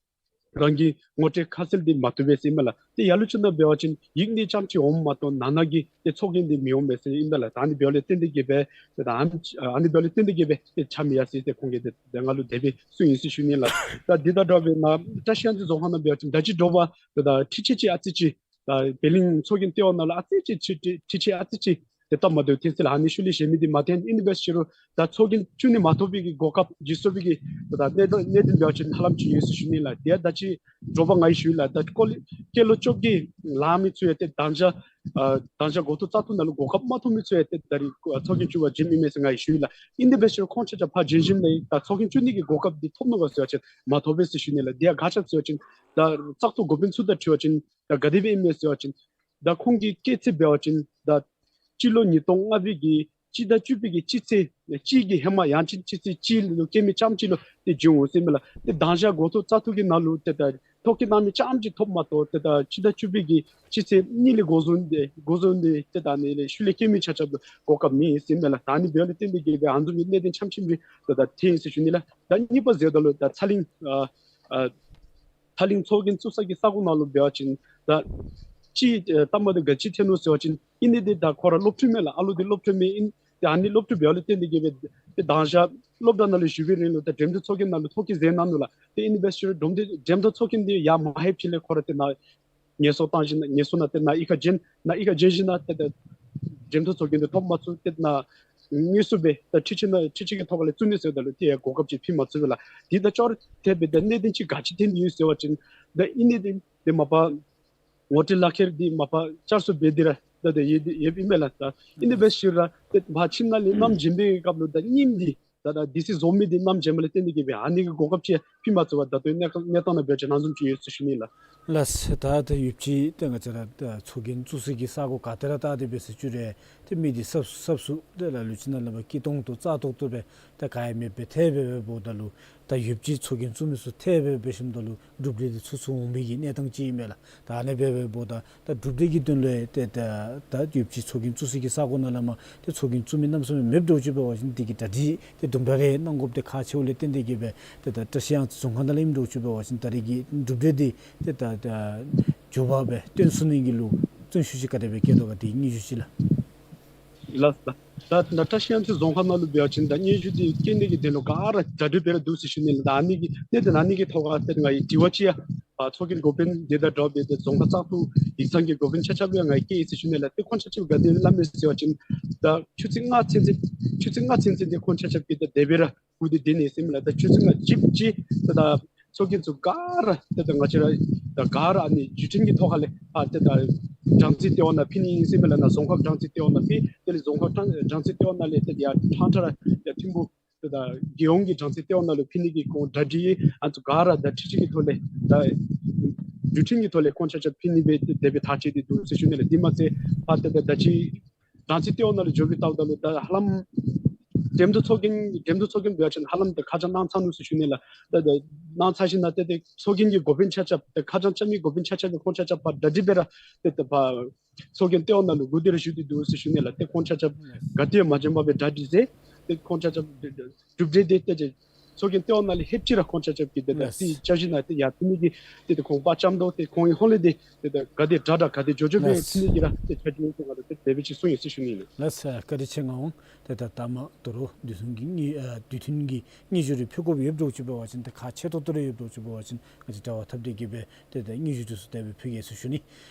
རང་གི་ངོ་སྤྲོད་ཁ་གསལ་འདི་མ་བཏུབ་པས་ཟེར་ཨིན་མས་ལགས། ཏེ་ལ་ལུ་ཅིག་ནང་འབད་བ་ཅིན་ཡིག་སྣེ་རྐྱངམ་ཅིག་འོངམ་མ་གཏོགས་ནང་ན་གི་ཏེ་ཚོགས་རྒྱན་འདི་མི་འོང་མས་ཟེར་ཨིན་མས་ལགས། ད་ཨ་ནི་འབདཝ་ལས་བརྟེན་ཏེ་གི་སྦེ་ཏེ་ད་ཨ་ནི་ཨ་ནི་འབདཝ་ལས་བརྟེན་ཏེ་གི་སྦེ་ཏེ་ཆ་མེད་ཡར་སོ་ཡི་ཟེར་ཁོང་གིས་ཏེ་ད་ང་ལུ་དེ་སྦེ་གསུངས་ཡི་ཟེར་ཞུ་ནི་ལགས། ད་འདི་དང་འདྲཝ་སྦེ་ནཱ་བཀྲིས་གཡང་རྩེ་རྫོང་ཁག་ནང་འབད་བ་ཅིན་ད་ཅི་དྲོ་པ་ད་ད་འཕྲུལ་ཆས་ཅིག་ཨ་ཙི་ཅིག་ད་བེ་ལིང་ཚོགས་རྒྱན་ལྟེ་བ་ནང་ལུ་ཨ་ཙི་ཅིག་འཕྲུལ་འཕྲུལ་ཆས་ཨ་ཙི་ཅིག་ཏེ་སྟབས་མ་བདེཝ་ཐོན་ཅི་ལགས། ཨ་ནི་ཤུལ་ལས་གཞན་མི་འདི་མ་ཐོན། ཨིན་ཏེ་འབད་ཟེར་རུང་ད་ཚོགས་རྒྱན་བཙུགས་ནི་མ་ཐོབ་པའི་གི་གོ་སྐབས་བརྗེ་སོང་བའི་གི་ད་གནད་དོན་གནད་དོན་འབད་བ་ཅིན་ཧ་ལམ་ཅིག་ཡོད་ཟེར་ཞུ་ནི་ལགས། དེ་ཡང་ད་ཅི་དྲོ་པ་ང་གིས་ཞུ་ཡི་ལགས། ད་ཀོ་ལི་སྐྱེས་ལོ་བཅོ་བརྒྱད་ལང་མི་ཚུ་ཡང་ཏེ་དང་ཞག་ཨ་དང་ཞག་འགོ་ཐོག་བཙག་འཐུ་ནང་ལུ་གོ་སྐབས་མ་ཐོབ་མི་ཚུ་ཡང་ཏེ་ད་རིས་ཚོགས་རྒྱན་བཙུགས་པར་བྱོན་མི་མས་ཟེར་ང་གིས་ཞུ་ཡི་ལགས། ཨིན་ཏེ་འབད་ཟེར་རུང་ཁོང་ཆ་ཁྱབ་ཕར་བྱོན་ཞིནམ་ལས་ད་ཚོགས་རྒྱན་བཙུགས་ནི་གི་གོ་སྐབས་འདི་ཐོབ་ནུག་ག་ཟེར་བ་ཅིན་མ་ཐོབ་པས་ཟེར་ཞུ་ནི་ལགས། དེ་ཡང་ག་ཅི་སྦེ་ཟེར་བ་ཅིན་ད་བཙག་འཐུ་འགོ་དཔོན་ཚུ་དང་འཁྲིལ་བ་ཅིན་ད་ག་དེ་སྦེ་ཨིན་མས་ཟེར་བ་ཅིན་ད་ཁོང་གི་སྐྱེས་ཚེས་འབད་བ་ཅིན་ད་སྤྱི་ལོ་ཉིས་སྟོང་ལྔ་པའི་གི་སྤྱི་ཟླ་བཅུ་པའི་གི་སྤྱི་ཚེས་གཅིག་གི་ཧེ་མ་ཡང་ཅིན་སྤྱི་ཚེས་གཅིག་ལུ་སྐྱེས་མི་རྐྱངམ་ཅིག་ལུ་ཏེ་བྱོན་འོང་ཟེར་ཨིན་མས་ལགས། ཏེ་དང་ཞག་འགོ་ཐོག་བཙག་འཐུ་གི་ནང་ལུ་ཏེ་ད་ཐོ་བཀོད་གནང་མི་རྐྱངམ་ཅིག་ཐོབ་མ་གཏོགས་ཏེ་ད་སྤྱི་ཟླ་བཅུ་པའི་གི་སྤྱི་ཚེས་གཉིས་ལས་འགོ་བཟུང་སྟེ་འགོ་བཟུང་སྟེ་ཏེ་ད་ཨ་ནི་ལས་ཤུལ་ལས་སྐྱེས་མི་ཆ་ཁྱབ་ལུ་གོ་སྐབས་མེད་ཟེར་ཨིན་མས་ལགས། ད་ཨ་ནི་འབདཝ་ལས་བརྟེན་ཏེ་གི་སྦེ་ཨ་ནི་བཟུམ་གྱི་གནད་དོན་ཆམ་ཆིམ་རེ་ད་ད་ཐོན་ཡི་ཟེར་ཞུ་ནི་ལགས། ད་གཉིས་པ་ཟེརཝ་ད་ལུ་ད་ཚ་གླིང་ཨ་ཨ་ཚ་གླིང་ཚོགས་རྒྱན་བཙུགས་ས་གི་ས་གོ་ནང་ལུ་འབད་བ་ཅིན་ད་ཅིག་ཨེ་ལྟ་མ་བདེཝ་ག་ཅི་ཐོན་ནུག་ཟེར་བ་ཅིན་ཨིན་ནི་འདི་ད་ཁོ་ར་སློབ་ཕྲུག་མས་ལགས། ཨ་ལོ་འདི་སློབ་ཕྲུག་མས། ཨིན་ ཏེ་ཨ་ནི་སློབ་ཕྲུག་འབདཝ་ལས་བརྟེན་ཏེ་གིས་སྦེ་ཏེ་མདང་ཞག་སློབ་གྲྭ་ནང་ལུ་བཞུགས་པའི་རིང་ལུ་ད་འགྲེམས་སྟོན་ཚོགས་རྒྱན་ནང་ལུ་ཐོ་བཀོད་མཛད་གནང་ནུག་ལགས། ཏེ་ཨིན་ནི་འབད་ཞུ་རུང་འགྲེམས་སྟོན་འགྲེམས་སྟོན་ཚོགས་རྒྱན་འདི་ཡར་མ་ལྷོདཔ་ཅིག་ལས་ཁོ་ར་ཏེ་ནཱ་ངལ་གསོ་བཏང་ཞིནམ་ལས་ངལ་གསོ་ནང་ཏེ་ནཱ་གཡུས་ཁར་བྱོན་ནཱ་གཡུས་ཁར་བྱོན་ཞིནམ་ལས་ཏེ་ད་འགྲེམས་སྟོན་ཚོགས་རྒྱན་འདི་ཐོབ་མ་ཚུགས། ཏེ་ནཱ་དངོས་སུ་སྦེ་ད་འཕྲུལ་ཆས་ནང་འཕྲུལ་ཆས་ཀྱི་ཐོག་ལས་བཙུགས་ནི་ཟེརཝ་ད་ལུ་ཏེ་ཡང་གོ་སྐབས་ཅིག་ཕུལ་མ་ཚུགས་པས་ལགས། དེ་དང་ཅོག་ར་འཐདཔ་སྦེ་ད་གནད་དོན་ཅིག་ག་ཅི་ཐོན་ཏེ་ཡོད་ཟེར་བ་ཅིན་ད་ཨིན་ནི་འདི་ཏེ་མ་པ་ངོ་སྤྲོད་ལག་ཁྱེར་འདི་མ་པ་བསྐྱར་གསོ་འབད་དེ་ར་ད་ད་ཡོད་ཡོདཔ་ཨིན་མས་ལགས། ད་ཨིན་ནི་འབད་ཞུ་རུང་ཏེ་ཕར་ཁྱིམ་ནང་ལས་མནའམ་བྱིན་པའི་སྐབས་ལུ་ད་རྙིངམ་འདི་ད་ད་དུས་ཚོད་རྫོགས་མི་འདི་མནའམ་བྱིན་པ་ལས་བརྟེན་ཏེ་གིས་སྦེ་ཨ་ནི་གི་གོ་སྐབས་ཅིག་ཕུལ་མ་ཚུགས་པར་ད་ལྟོའི་གནས་གནས་སྟངས་ནང་འབད་བ་ཅིན་ཨ་ནི་བཟུམ་ཅིག་ཡོད་ཟེར་ཞུ་ནི་ལགས། ལགས། ད་ད་ཡོདཔ་ཅིག་ད་ང་བཅས་ར་ད་ཚོགས་རྒྱན་བཙུགས་སའི་གི་ས་གོ་ག་ཏེ་ར་བལྟ་སྟེ་འབད་ཟེར་ཞུ་རུང་ཏེ་མི་འདི་གསརཔ་གསརཔ་ཚུ་ཏེ་ལ་ལུ་ཅིག་ནང་ལས་ཕར་སྐྱིད་ཏོང་ཏོ་བཙག་ཏོག་ཏོ་སྦེ་ད་ག་ཡང་མེདཔ་སྦེ་ཐལ་སྦེ་འབདཝ་ད་ལུ་ད་ཡོདཔ་ཅིག་ཚོགས་རྒྱན་བཙུགས་མི་ཚུ་ཐལ་སྦེ་འབད་ཞིནམ་ད་ལུ་གྲུབ་འབྲས་འདི་ཚུར་ཚུར་འོང་བའི་གི་གནས་སྟངས་ཅིག་ཨིན་མས་ལགས། ད་ཨ་ནི་སྦེ་འབདཝ་ད་ད་གྲུབ་འབྲས་ཀྱི་དོན་ལས་ཏེ་ད་ད་ཡོདཔ་ཅིག་ཚོགས་རྒྱན་བཙུགས་སའི་གི་ས་གོ་ནང་ལས་མར་ཏེ་ཚོགས་རྒྱན་བཙུགས་མི་གནམ་མེད་ས་མེད་མེདཔ་འདྲཝ་ཅིག་འབད་བ་ཅིན་དེ་གི་གྲ་སྒྲིག་ཏེ་དུམ་གྲ་རེ་གནང་དགོཔ་དེ་ཁག་ཆེཝ་ལས་བརྟེན་ཏེ་གིས་སྦེ་ཏེ་ད་བཀྲིས་གཡང་རྩེ་རྫོང་ཁག་ནང་ལས་ཨིནམ་འདྲཝ་ཅིག་འབད་བ་ཅིན་ད་རེས་ཀྱི་གྲུབ་འབྲས་འདི་ཏེ་ད་ད་མགྱོགས་པ་སྦེ་སྟོན་ཚུགས་ནི་གི་ལུ་བརྩོན་ཤུགས་ཅིག་ག་དེ་སྦེ་བསྐྱེད་དོ་ག་དེ་སྙན་ཞུ་ཅིག་ལགས། ལགས་ལགས། ད་ད་བཀྲིས་གཡང་རྩེ་རྫོང་ཁག་ནང་ལུ་འབད་བ་ཅིན་ད་སྙན་ཞུ་འདི་བསྐྱལ་ནི་གི་དོན་ལུ་ག་ར་གྲ་སྒྲིག་འབད་ར་འདུག་ཟེར་ཞུ་ནི་ལགས། ད་ཨ་ནི་གི་གནད་དོན་ཨ་ནི་གི་ཐོག་ཁར་ཏེ་ང་གིས་དྲི་བ་ཅིག་ཡང་ཨ་ཚོགས་རྒྱན་འགོ་དཔོན་དེ་དང་འདྲ་བའི་ཏེ་རྫོང་ཁག་བཙག་འཐུ་ཡིག་ཚང་གི་འགོ་དཔོན་ཆ་ཁྱབ་ལུ་ཡང་ང་གིས་བསྐྱལ་ཡི་ཟེར་ཞུ་ནི་ལགས། ཏེ་ཁོང་ཆ་ཁྱབ་ག་དེ་སླབ་མས་ཟེར་བ་ཅིན་ད་ཆུ་ཚོད་ལྔ་ཚུན་ཚོད་ཆུ་ཚོད་ལྔ་ཚུན་ཚོད་འདི་ཁོང་ཆ་ཁྱབ་ཀྱིས་ད་དེ་སྦེ་ར་སྒུག་སྟེ་སྡོད་ནི་ཟེར་མས་ལགས། ད་ཆུ་ཚོད་ལྔ་ཅིག་ཅིག་ད་ད་ཚོགས་རྒྱན་ཚུ་ག་ར་ད་ད་ང་བཅས་ར་ད་ག་ར་ཨ་ནི་བརྒྱུད་འཕྲིན་གྱི་ཐོག་ཁ་ལས་ཨ་ད་ད་སྦྲང་རྩི་ལྟེ་བ་ནང་ཕུལ་ནི་ཨིན་ཟེར་མས་ལགས། ནཱ་རྫོང་ཁག་སྦྲང་རྩི་ལྟེ་བ་ནང་ཕུལ། དེ་ལས་རྫོང་ཁག་སྦྲང་སྦྲང་རྩི་ལྟེ་བ་ནང་ལས་ད་ཡར་ཁྲང་ཁྲ་ར་ཡར་ཐིམ་ཕུག་ད་ད་རྒྱལ་ཡོངས་ཀྱི་སྦྲང་རྩི་ལྟེ་བ་ནང་ལུ་ཕུལ་ནི་གི་ཁོང་གྲ་སྒྲིག་ཨ་ནི་ཚུ་ག་ར་ད་འཕྲུལ་ཆས་ཀྱི་ཐོག་ལས་ད་བརྒྱུད་འཕྲིན་གྱི་ཐོག་ལས་ཁོང་ཆ་ཁྱབ་ཕུལ་ནི་སྦེ་དེ་སྦེ་ཐག་བཅད་དེ་འདུག་ཟེར་ཞུ་ནི་ལགས། དེ་མ་ཚད་ཕར་ད་ད་ད་ཅི་སྦྲང་རྩི་ལྟེ་བ་ནང་ལུ་འགྱོ་བའི་ཐོག་ད་ལུ་ད་ཧ་ལམ་འགྲེམས་སྟོན་ཚོགས་རྒྱན་འགྲེམས་སྟོན་ཚོགས་རྒྱན་འབད་བ་ཅིན་ཧ་ལམ་ད་ཁ་བྱང་གནང་ཚར་ནུག་ཟེར་ཞུ་ནི་ལགས། ད་ད་གནང་ཚར་ཞིནམ་ད་ཏེ་ཏེ་ཚོགས་རྒྱན་གྱི་འགོ་དཔོན་ཆ་ཁྱབ་ད་ཁ་བྱང་བཅར་མི་འགོ་དཔོན་ཆ་ཁྱབ་ཀྱིས་ཁོང་ཆ་ཁྱབ་ཕར་གྲ་སྒྲིག་འབད་ར་ཏེ་ད་ཕར་ཚོགས་རྒྱན་ལྟེ་བ་ནང་ལུ་སྒུག་སྡོད་ར་བཞུགས་ཏེ་འདུག་ཟེར་ཞུ་ནི་ལགས། ཏེ་ཁོང་ཆ་ཁྱབ་ག་ཏེ་ཡང་མ་བྱོན་པར་སྦེ་གྲ་སྒྲིག་མཛད། ཏེ་ཁོང་ཆ་ཁྱབ་གྲུབ་འབྲས་འདི་ཏེ་ཏེ་ཚོགས་རྒྱན་ལྟེ་བ་ནང་ལས་ལྷོདཔ་ཅིག་ར་ཁོང་ཆ་ཁྱབ་ཀྱིས་ཏེ་ད་ལགས། རྩིས་རྐྱབ་ཞིནམ་ཏེ་ཡར་ཕུལ་ནི་གི་ཏེ་ཏེ་ཁོང་དཔའ་བཅམ་དོ། ཏེ་ཁོང་གི་ཧོངས་ལས་འདི་ཏེ་ད་ག་དེ་དྲག་དྲག་ག་དེ་མགྱོགས་མགྱོགས་སྦེ་ལགས། ཕུལ་ནི་གི་ར་ཏེ་ཆ་རྒྱུས་ཡོད་ཟེར་ང་ལུ་ཏེ་དེ་སྦེ་ཅིག་གསུངས་ཡི་ཟེར་ཞུ་ནི་ཨིན་ལགས། ལགས་སོ། བཀའ་དྲིན་ཆེ། ང་འོང་ཏེ་ད་ད་མ་དོ་རུང་དུས་ཐུང་གི་སྙན་ཨ་དུས་མཐུན་གྱི་སྙན་ཞུ་རེ་ཕུལ་དགོཔ་ཡོདཔ་འདྲཝ་ཅིག་འབད་བ་ཅིན་ཏེ་ཁག་ཆེ་ཏོག་ཏོ་རེ་ཡོདཔ་འདྲཝ་ཅིག་འབད་བ་ཅིན་ང་བཅས་འབྲེལ་བ་འཐབ་སྟེ་གིས་སྦེ་ཏེ་ད་སྙན་ཞུ་འདི་ཚུ་དེ་སྦེ་ཕུལ་གེ་ཟེར་ཞུ་ནི།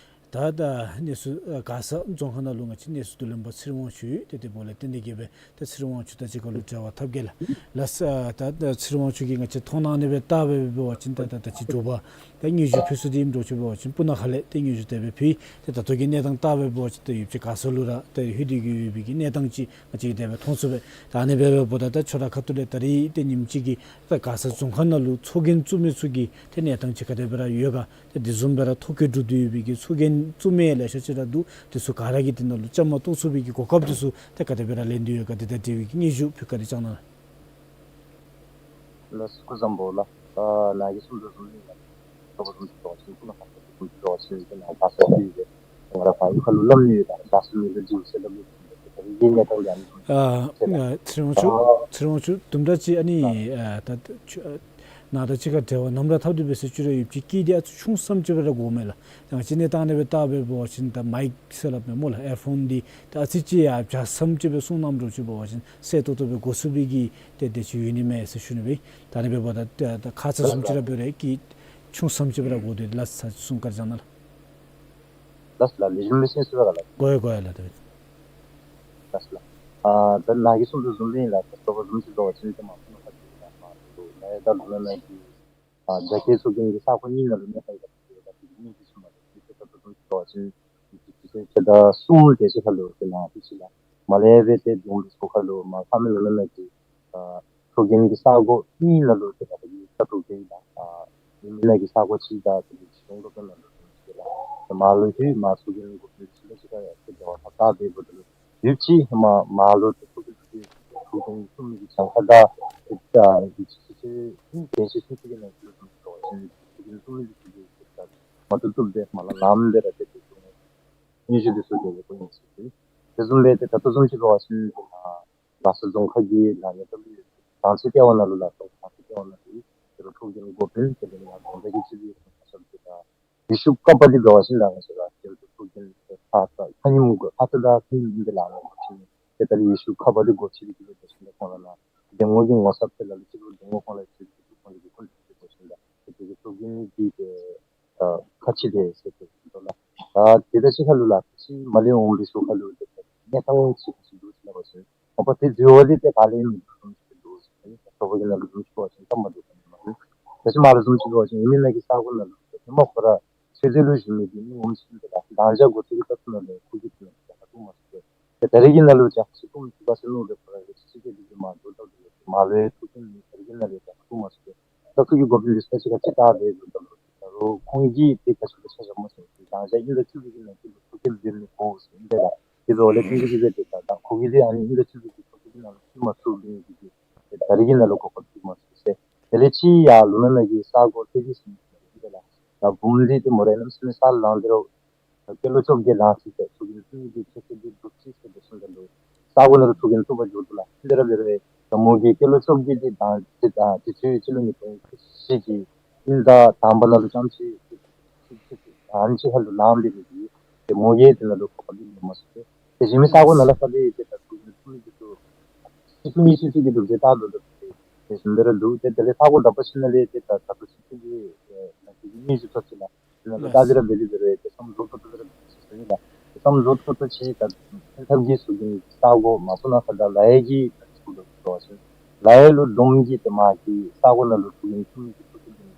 ད་ད་གནས་ཚུལ་ཨ་མགར་ས་རྫོང་ཁག་ནང་ལུ་ང་བཅས་གནས་ཚུལ་བསྡུ་ལེན་པ་ཚེ་རིང་དབང་ཕྱུག་ཡོད། ཏེ་དེ་འབདཝ་ལས་བརྟེན་ཏེ་གིས་སྦེ་ད་ཚེ་རིང་དབང་ཕྱུག་དང་གཅིག་ཁར་ལུ་འབྲེལ་བ་འཐབ་གེ་ལགས། ལགས་སོ། ད་ད་ཚེ་རིང་དབང་ཕྱུག་གིས་ང་བཅས་མཐོང་སྣང་ཨ་ནི་སྦེ་བལྟ་སྦེ་འབད་བ་ཅིན་ད་ད་ད་ཅི་དྲོ་པ་ད་སྙན་ཞུ་ཕུལ་ས་འདི་ཨིནམ་འདྲཝ་ཅིག་འབད་བ་ཅིན་སྤུ་ན་ཁ་ལས་ཏེ་སྙན་ཞུ་དེ་སྦེ་ཕུལ། ཏེ་ད་ལྟོ་གི་གནས་སྟངས་བལྟ་སྦེ་འབད་བ་ཅིན་ཏེ་ཡོདཔ་ཅིག་མགར་ས་ལུ་ར་ཏེ་ལྷོད་དེ་གིས་ཡོད་པའི་གི་གནས་སྟངས་ཅིག་ང་བཅས་ཀྱིས་དེ་སྦེ་མཐོང་ཚུགས་པས། ད་ཨ་ནི་སྦེ་འབདཝ་ད་ད་ཁྱོད་ར་ཁ་ཐུག་ལས་ད་རིས་ཏེ་ཉིནམ་གཅིག་གི་ད་མགར་ས་རྫོང་ཁག་ནང་ལུ་ཚོགས་རྒྱན་བཙུགས་མི་ཚུ་གི་ཏེ་གནས་སྟངས་ཅིག་ག་དེ་སྦེ་ར་ཡོད་ག། ཏེ་དེ་བཟུམ་སྦེ་ར་ཐོ་བཀོད་གྲུབ་སྟེ་ཡོད་པའི་གི་ཚོགས་རྒྱན་བཙུགས་མི་ལེ་ཤ་ཅིག་ར་འདུག། དེ་ཚུ་ག་ར་གིས་དེ་ནང་ལུ་བཅའ་མར་གཏོགས་ཚུགས་པའི་གི་གོ་སྐབས་དེ་ཚུ་ཏེ་ག་དེ་སྦེ་ར་ལེན་ཏེ་ཡོད་ག། དེ་དང་འབྲེལ་བའི་གི་སྙན་ཞུ་ཕུལ་བཀའ་དྲིན་བསྐྱང་གནང་ལགས། ལགས་སོ། སྐུ་གཟུགས་བཟང་པོ་ལགས། ཨ་ནཱ་གིས་གསུངས་དོ་བཟུམ་ཨིན་ལགས། ལྟ་བུ་བཟུམ་ཅིག་འབད་བ་ཅིན་སྤུ་ན་ཁ་ལུ་དེ་བཟུམ་ཅིག་འབད་བ་ཅིན་ཏེ་ནཱ་མགར་ས་ཡོད་པས། ང་ར་ཕར་གཡུས་ཁ་ལུ་སླབ་ནི་ཡོད་ད། མགར་ས་མི་ལུ་འདི་ཟེར་སླབ་ནི་ཡོད་ད། ད་རིས་ཀྱི་གནས་སྟངས་འདི་ཨ་ནི་ཨ་ཨ་ཚེ་རིང་དབང་ཕྱུག་ཨ་ཚེ་རིང་དབང་ཕྱུག་དུམ་གྲ་ཅིག་ཨ་ནི་ཨ་ད་ད་ཁྱོད་ཨ་ནཱ་དང་གཅིག་ཁར་འབྲེལ་བ་ནམ་ར་འཐབ་སྟེ་འབད་ཟེར་ཞུ་རུང་ཡོདཔ་ཅིག་སྐད་འདི་ཨ་ཙི་ཆུང་ཙམ་ཅིག་སྦེ་ར་གོཝ་མས་ལགས། ད་ང་བཅས་གནས་སྟངས་ཨ་ནི་སྦེ་བལྟ་སྦེ་འབད་བ་ཅིན་ད་མའིཀ་ཟེར་སླབ་མས་སྨོ་ལགས། ཨེར་ཕོན་འདི་ད་ཨ་ཙི་ཅིག་ཡར་བྱ་ཙམ་ཅིག་སྦེ་གསུངས་གནངམ་འདྲཝ་ཅིག་འབད་བ་ཅིན་གསལ་ཏོག་ཏོ་སྦེ་གོ་ཚུགས་པའི་གི་ཏེ་དེ་ཅིག་ཡོད་ནི་མས་ཟེར་ཞུ་ནི་སྦེ། ད་ཨ་ནི་འབདཝ་ད་ད་ད་ཁ་ཙ་བཟུམ་ཅིག་ར་འབད་རུང་སྐད་ཆུང་ཙམ་ཅིག་སྦེ་ར་གོ་དོ། ལགས་སོ། གསུང་བཀའ་དྲིན་བསྐྱང་གནང་ལགས། ལགས་སོ་ལགས། ལེགས་ཤོམ་སྦེ་གསན་ཚུགས་པས་ག་ལགས། གོ་ཡི་གོ་ཡི་ལགས། ད་ལགས་སོ་ལགས། ཨ་ད་ནཱ་གིས་གསུངས་དོ་བཟུམ་སྦེ་ཨིན་ལགས། ད་ལྟ་བ་བཟུམ་ཅིག་འབད་བ་ཅིན་ཏེ་མར་སྤུ་ན་ཁ་འདི་ལགས་མར་ལུ་ནཱ་ཡང་ད་ལུང་ནག་ནང་གི་ཨ་རྒྱ་སྐྱེད་ཚོགས་རྒྱན་གྱི་ས་གོ་གཉིས་ནང་ལུ་གནས་སྟངས་ག་དེ་སྦེ་ཡོད་ག་དེ་གི་སྙན་ཞུ་ཞུ་མ་ལགས། ཏེ་ད་ལྟ་བཟུམ་ཅིག་འབད་བ་ཅིན་ཕྱི་ཟླ་གསུམ་དེ་ཅིག་ཁར་ལུ་ཏེ་ནཱ་ཕྱི་ཟླ་མར་ལས་སྦེ་ཏེ་རྫོང་གི་ས་གོ་ཁར་ལུ་མར་ལྷ་མོའི་ལུང་ནག་ནང་གི་ཨ་ཚོགས་རྒྱན་གྱི་ས་གོ་གཉིས་ནང་ལུ་ཏེ་ད་ལྟ་གི་ས་ཐོག་དེ་ལགས། ཨ་མི་མི་ནང་གི་ས་གོ་ཅིག་དང་ཏེ་གཞིས་གྲོང་སློབ་གྲྭ་ནང་ལུ་ཏེ་ལགས། ཏེ་མར་ལུ་ཏེ་མར་ཚོགས་རྒྱན་གྱི་འགོ་དཔོན་ཚུ་ལུ་ཅིག་ཁར་ཡང་ཏེ་འབྲེལ་བ་འཐབ་སྟེ་འབདཝ་ད་ལུ་ཡོདཔ་ཅིག་མར་མར་ལུ་ཏེ་ཚོགས་རྒྱན་ཚོགས་རྒྱན་བཙུགས་མི་གི་གྱངས་ཁ་དང་ཏེ་ཨ་གཞིས་ཆགས་ཆུང་ཆུང་གི་ནང་ལུ་ཚོགས་རྒྱན་བཙུགས་མི་གི་ཚོགས་རྒྱན་བཙུགས་མི་གི་ཚོགས་རྒྱན་མ་བཏུབ་བཏུབ་སྦེ་མར་ལམ་ལམ་སྦེ་ར་ཏེ་ཏེ་སྙན་ཞུ་འདི་ཚུ་དེ་སྦེ་བཀོད་ཡི་ཟེར་ཞུ་ནི། དེ་བཟུམ་སྦེ་ཏེ་ད་ལྟོ་བཟུམ་ཅིག་འབད་བ་ཅིན་ཏེ་ནཱ་མགར་ས་རྫོང་ཁག་གི་ནཱ་ཡང་ད་ལུ་སྦྲང་རྩི་ལྟེ་བ་ནང་ལུ་ལགས། སྦྲང་རྩི་ལྟེ་བ་ནང་ལུ་ཏེ་རུང་ཚོགས་རྒྱན་འགོ་དཔོན་དེ་ལས་ཡང་དགོན་སྡེ་གི་སྤྱི་འཐུས་ཁག་ཆ་ཁྱབ་ཏེ་ད་བི་ཤུབས་བཀའ་པ་འདི་འབད་བ་ཅིན་ལགས་ང་བཅས་ར་ཏེ་ཚོགས་རྒྱན་ཏེ་ཁ་ཙ་ཁ་ཉིནམ་གུ་ཁ་ཙ་དང་ཁ་ཉིནམ་འདི་ལགས་ནཱ་ཕྱི་ ཏེ་ད་རིས་ཡེ་ཤུ་ཁ་བ་ལས་སྒོ་ཕྱེ་སྟེ་གི་ལུ་དེ་བཞིན་དུ་ཁོང་ར་ནཱ་སྡེར་མོ་གི་ངོ་ཚབ་ཏེ་ལ་ལུ་ཅིག་ལུ་སྡེར་མོ་ཁོང་ར་ཅིག་ལུ་ཁོང་ར་གི་ཁོང་ར་ཅིག་ལུ་དེ་བཞིན་དུ་ཏེ་དེ་གི་ཚོགས་རྒྱན་གྱི་ཏེ་ཨ་ཁ་ཕྱེ་སྟེ་ཟེར་ཏེ་འདུག་ལགས། ད་དེ་དང་གཅིག་ཁར་ལུ་ལགས་ཕྱི་མ་ལས་འོང་བའི་ཤུལ་ཁར་ལུ་ཏེ་གནས་སྟངས་ཅིག་ཅིག་འདུག་ཟེར་ལགས་པ་ཟེར། ཨོ་པ་ཏེ་འདི་འོ་ལས་ཏེ་ག་ལས་མི་འདུག་ཟེར་འདུག་ཟེར་ཏེ་ཚོགས་པ་གི་ནང་ལུ་འཛོམས་ཅི་བ་ཅིན་སྟབས་མ་བདེཝ་ག་ནི་མ་རེད། ད་ཅི་མ་ལུ་འཛོམས་ཅི་བ་ཅིན་ཨིན་མི་ནང་གི་ས་གོ་ནང་ལུ་ཏེ་ཧེ་མ་ཁོ་ར་ཆོས་སྡེ་ལུ་བཞུགས་མི་གི་མི་ངོམ་ཅིག་ཏེ་ད་ད་ཅི་འགོ་ཁྲིད་ཀྱི་སྐབས་སུ་ནང་ལས་ཁོ་གིས་ཏེ་ནང་ལུ་ཏེ་ཧ་གོ་མ་ཚུགས་པས། ཏེ་ད་རིས་ཀྱི་ནང་ལུ་ཏེ་ཅིག་ཁོང་གིས་ཅིག་པ་ཟེར་མནོ་སྦེ་ཁོ་ར་གིས་ཅིག་ཅིག་ཏེ་འདི་གིས་མ་འགྲོ་ད་འདུག་ལགས། མ་ལུ་ཡང་ཐུགས་མཁྱེན་ནི་ད་རིས་ཀྱི་ནང་ལུ་ཏེ་ཧ་གོ་མ་ཚུགས་པས། ད་ཁོ་གི་འགོ་དཔོན་འདི་ཚུ་ཅིག་ཁར་ཅིག་བལྟ་སྦེ་འདུག་ད་ལུ་ད་རུང་ཁོང་གིས་ཏེ་ག་ཅི་ལུ་ཆ་བཞག་མ་ཚུགས་པས། ད་ཅི་ཨིན་ད་ཆུ་ལུག་གི་ནང་གི་ལུ་ཐུགས་ཁྲལ་འབད་ནི་གོ་ཟེར་ཨིན་པས་ལགས། དེ་འབདཝ་ལས་ཁོང་གིས་ཅིག་སྦེ་ཏེ་ད་ད་ཁོ་གིས་ཏེ་ཨ་ནི་ཨིན་ད་ཆུ་ལུག་གི་ཐུགས་ཁྲལ་ནང་ལུ་ཚུད་མ་ཚུགས་པས་ཟེར་ཏེ་ད་རིས་ཀྱི་ནང་ལུ་གོ་སྐབས་ཚུད་མ་ཚུགས་ཟེར། དེ་ལས་ཅིག་ཡར་ལུང་ནག་ནང་གི་ས་གོ་ཏེ་འདི་ཟེར་ཨིན་པས་ལགས། ད་འབུམ་འདི་ཏེ་མོ་རའི་གནམ་མེད་ས་མེད་ལངས་ཏེ་ར་སྐྱེས་ལོ་བཅོ་བརྒྱད་ལང་ཅི་ཟེར་ཚོགས་རྒྱན་བཙུན་མི་གི་ཁྱད་ཆོས་འདི་སྒྲུབ་ཅི་ཟེར་དེ་བཞིན་དུ་ལུ་ས་གོ་ནང་ལུ་ཚོགས་རྒྱན་བཙུན་པ་འགྱོ་དོ་ལགས། དེ་ར་འབད་རུང་ད་མོ་གི་སྐྱེས་ལོ་བཅོ་བརྒྱད་འདི་དང་ཏེ་ད་ཏེ་ཚུན་སྤྱི་ལོ་ཉིས་སྟོང་ཁལ་གཅིག་གི་ཨིན་ད་དང་པ་ནང་ལུ་རྐྱངམ་ཅིག་ཅིག་ཅིག་ཅིག་ཨ་ནི་ཅིག་ཁར་ལུ་ལངམ་འདི་ལུ་ཏེ་མོ་གིས་དེ་ནང་ལུ་ཁོ་པ་འདི་མེད་མ་ཚུགས་པས། ཏེ་གཞན་མི་ས་གོ་ནང་ལུ་ས་འདི་ཏེ་ད་ཚོགས་རྒྱན་བཙུན་མི་འདི་ཚུ་ཅིག་ཚོགས་རྒྱན་བཙུན་མི་ཚུ་གི་སྒྲུབ་རྫས་བལྟ་དོ་ད་ཏེ་དེ་བཞིན་དུ་ར་འདུག། ཏེ་དེ་ལས་ས་གོ་དག་པ་ཅིག་ནང་ལས་ཏེ་ད་ད་ལྟོ་ཚུན་ཚོད་ཀྱི་ཨེ་ནང་གི་མི་ཚུ་ཚོགས་ཅི་ལགས། ནང་ལུ་ལགས། ད་འདི་ར་འབད་དེ་འབད་རུང་ཏེ་བསམ་བློ་ཏོག་ཏོ་འདི་ར་འབད་ཟེར་ཞུ་ནི་ལགས། བསམ་བློ་ཏོག་ཏོ་ཅིག་ད་ཐབས་ཀྱིས་ཚོགས་རྒྱན་ས་གོ་མ་པ་ནང་ཁར་ད་ལ་ཡ་གི་ད་ཚུགས་དོ་ཟེར་བ་ཅིན་ལ་ཡ་ལུ་བསྡོམས་ཀྱིས་ཏེ་མ་གི་ས་གོ་ནང་ལུ་ཚོགས་རྒྱན་བཙུན་མི་གི་ཚོགས་རྒྱན་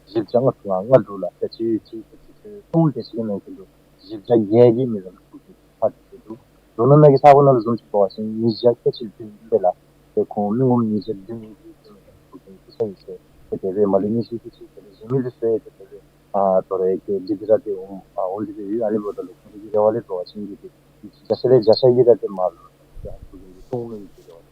བཞི་བརྒྱ་ལྔ་བཅུ་ང་ལྔ་འདུག་ལགས། ཏེ་ཅིག་ཅིག་ཏེ་ཅིག་ཏེ་གསུམ་དེ་ཅིག་གི་ནང་གི་ལུ་བཞི་བརྒྱ་བརྒྱད་ཀྱི་མི་ར་ལུ་ཚོགས་རྒྱན་ཚར་ཏེ་འདུག། ལུང་ནག་ནང་གི་ས་གོ་ནང་ལུ་བཟུམ་ཅིག་འབད་བ་ཅིན་ཉིས་བརྒྱ་ཁལ་གཅིག་བདུན་ཨིན་པས་ལགས། ཏེ་ཁོང་མི་ངོམ་ཉིས་བརྒྱ་བདུན་ནི་གི་ཚོགས་རྒྱན་བཙུན་མི་ཡོད་ཟེར། ཏེ་དེ་སྦེ་མ་ལས་ཉིས་བརྒྱ་ཁལ་གཅིག་དེ་ལས་གཞན་མི་ཚུ་ཡང་ཏེ་དེ་སྦེ་ཨ་དོ་རུང་ཡང་ཏེ་འདི་འདི་ར་ཏེ་འོང་ཨ་འོང་སྟེ་སྦེ་ཡོད། ཨ་ནི་འབདཝ་ད་ལུ་ཁོང་གི་རེ་བ་ལས་འབད་བ་ཅིན་གྱི་ཏེ་བརྒྱ་ཆ་ལས་བརྒྱ་ཆ་གི་ར་ཏེ་མ་ལུ་ཡང་ཚོགས་རྒྱན་འདི་བཙུན་མི་གི་རེ་བ་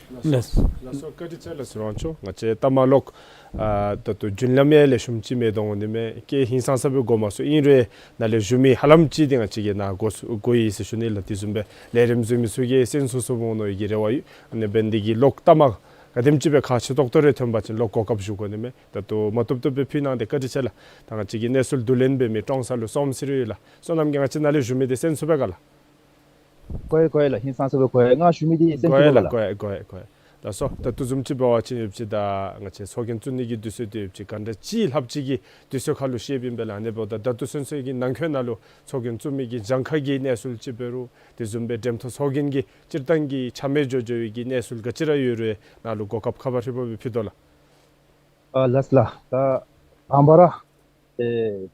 ལགས། ལགས་སོ། ལགས་སོ། བཀའ་དྲིན་ཆེ་ལགས་སོ། རང་ཚོ་ང་བཅས་ལྟ་མ་ལོག་ཨ་ད་ལྟོ་རྒྱུན་ལམ་ཡང་ལེགས་ཤོམ་ཅིག་མེད་དོ་འོང་ནི་མས། སྐད་ཧིང་སངས་ས་སྦེ་གོ་མ་སོང་། ཨིན་རུང་ནཱ་ལས་ཞུ་མི་ཧ་ལམ་ཅིག་འདི་ང་བཅས་ཀྱིས་ནཱ་གོ་གོ་ཡི་ཟེར་ཞུ་ནི་ལགས། དེ་བཟུམ་སྦེ་ལས་རིམ་གཟིགས་མི་ཚུ་གིས་གསན་སོང་སོངམ་འོང་མནོ་བའི་གི་རེ་བ་ཡོད། ཨ་ནི་འབད་ནི་འདི་གིས་ལོག་ལྟ་མ་ག་དེམ་ཅིག་སྦེ་ཁག་ཆེ་ཏོག་ཏོ་རེ་ཐོན་པ་ཅིན་ལོག་གོ་སྐབས་ཞུ་དགོ་ནི་མས། ད་ལྟོ་མ་བཏུབ་བཏུབ་སྦེ་ཕུལ་གནང་སྟེ་བཀའ་དྲིན་ཆེ་ལགས། ད་ང་བཅས་ཀྱི་གནས་ཚུལ་བསྡུ་ལེན་འབད་མི་ཀྲོང་གསར་ལུ་བསོད་ནམས་ཟེར་རུང་ཡོད་ལགས། བསོད་ནམས་ཀྱིས་ང་བཅས་ནཱ་ལས་ཞུ་མི་འདི་གསན་ཚུགས་པས་ག་ལགས། གོ་ཡི་གོ་ཡི་ལགས། ཧིང་སངས་ས་སྦེ་གོ་ཡི། ང་ཞུ་མི་འདི་གསན་གོ་ཡི་ཚུགས་པས་ལགས། ག་ལགས། གོ་ཡི་གོ་ཡི་གོ་ཡི། ལགས་སོ། ད་ལྟོ་བཟུམ་ཅིག་འབད་བ་ཅིན་ཡོད་པ་ཅིན་ད་ང་བཅས་ཚོགས་རྒྱན་བཙུན་མི་གི་དུས་ཚོད་འདི་ཡོད་པ་ཅིན་ག་འདྲ་ཅིག་ལྷགཔ་ཅིག་གི་དུས་ཚོད་ཁར་ལུ་བཤདཔ་ཨིན་པས་ལགས། ཨ་ནི་འབདཝ་ད་ད་ལྟོ་ཚུན་ཚོད་ཀྱི་ནང་འཁོད་ནང་ལུ་ཚོགས་རྒྱན་བཙུན་མི་གི་གྱངས་ཁ་གི་གནས་ཚུལ་ཅིག་འབད་རུང་དེ་བཟུམ་སྦེ་འགྲེམ་ཐོག་ཚོགས་རྒྱན་གྱི་སྤྱིར་བཏང་གི་ཆ་མེད་འགྱོ་འགྱོ་བའི་གི་གནས་ཚུལ་ག་ཅི་ར་ཡོད་རུང་ནཱ་ལུ་གོ་སྐབས་ཁ་པར་ཧྲིལ་བུ་སྦེ་ཕུལ་དོ་ལགས། ཨ་ལགས་ལགས། ད་དང་པ་ར་ཏེ་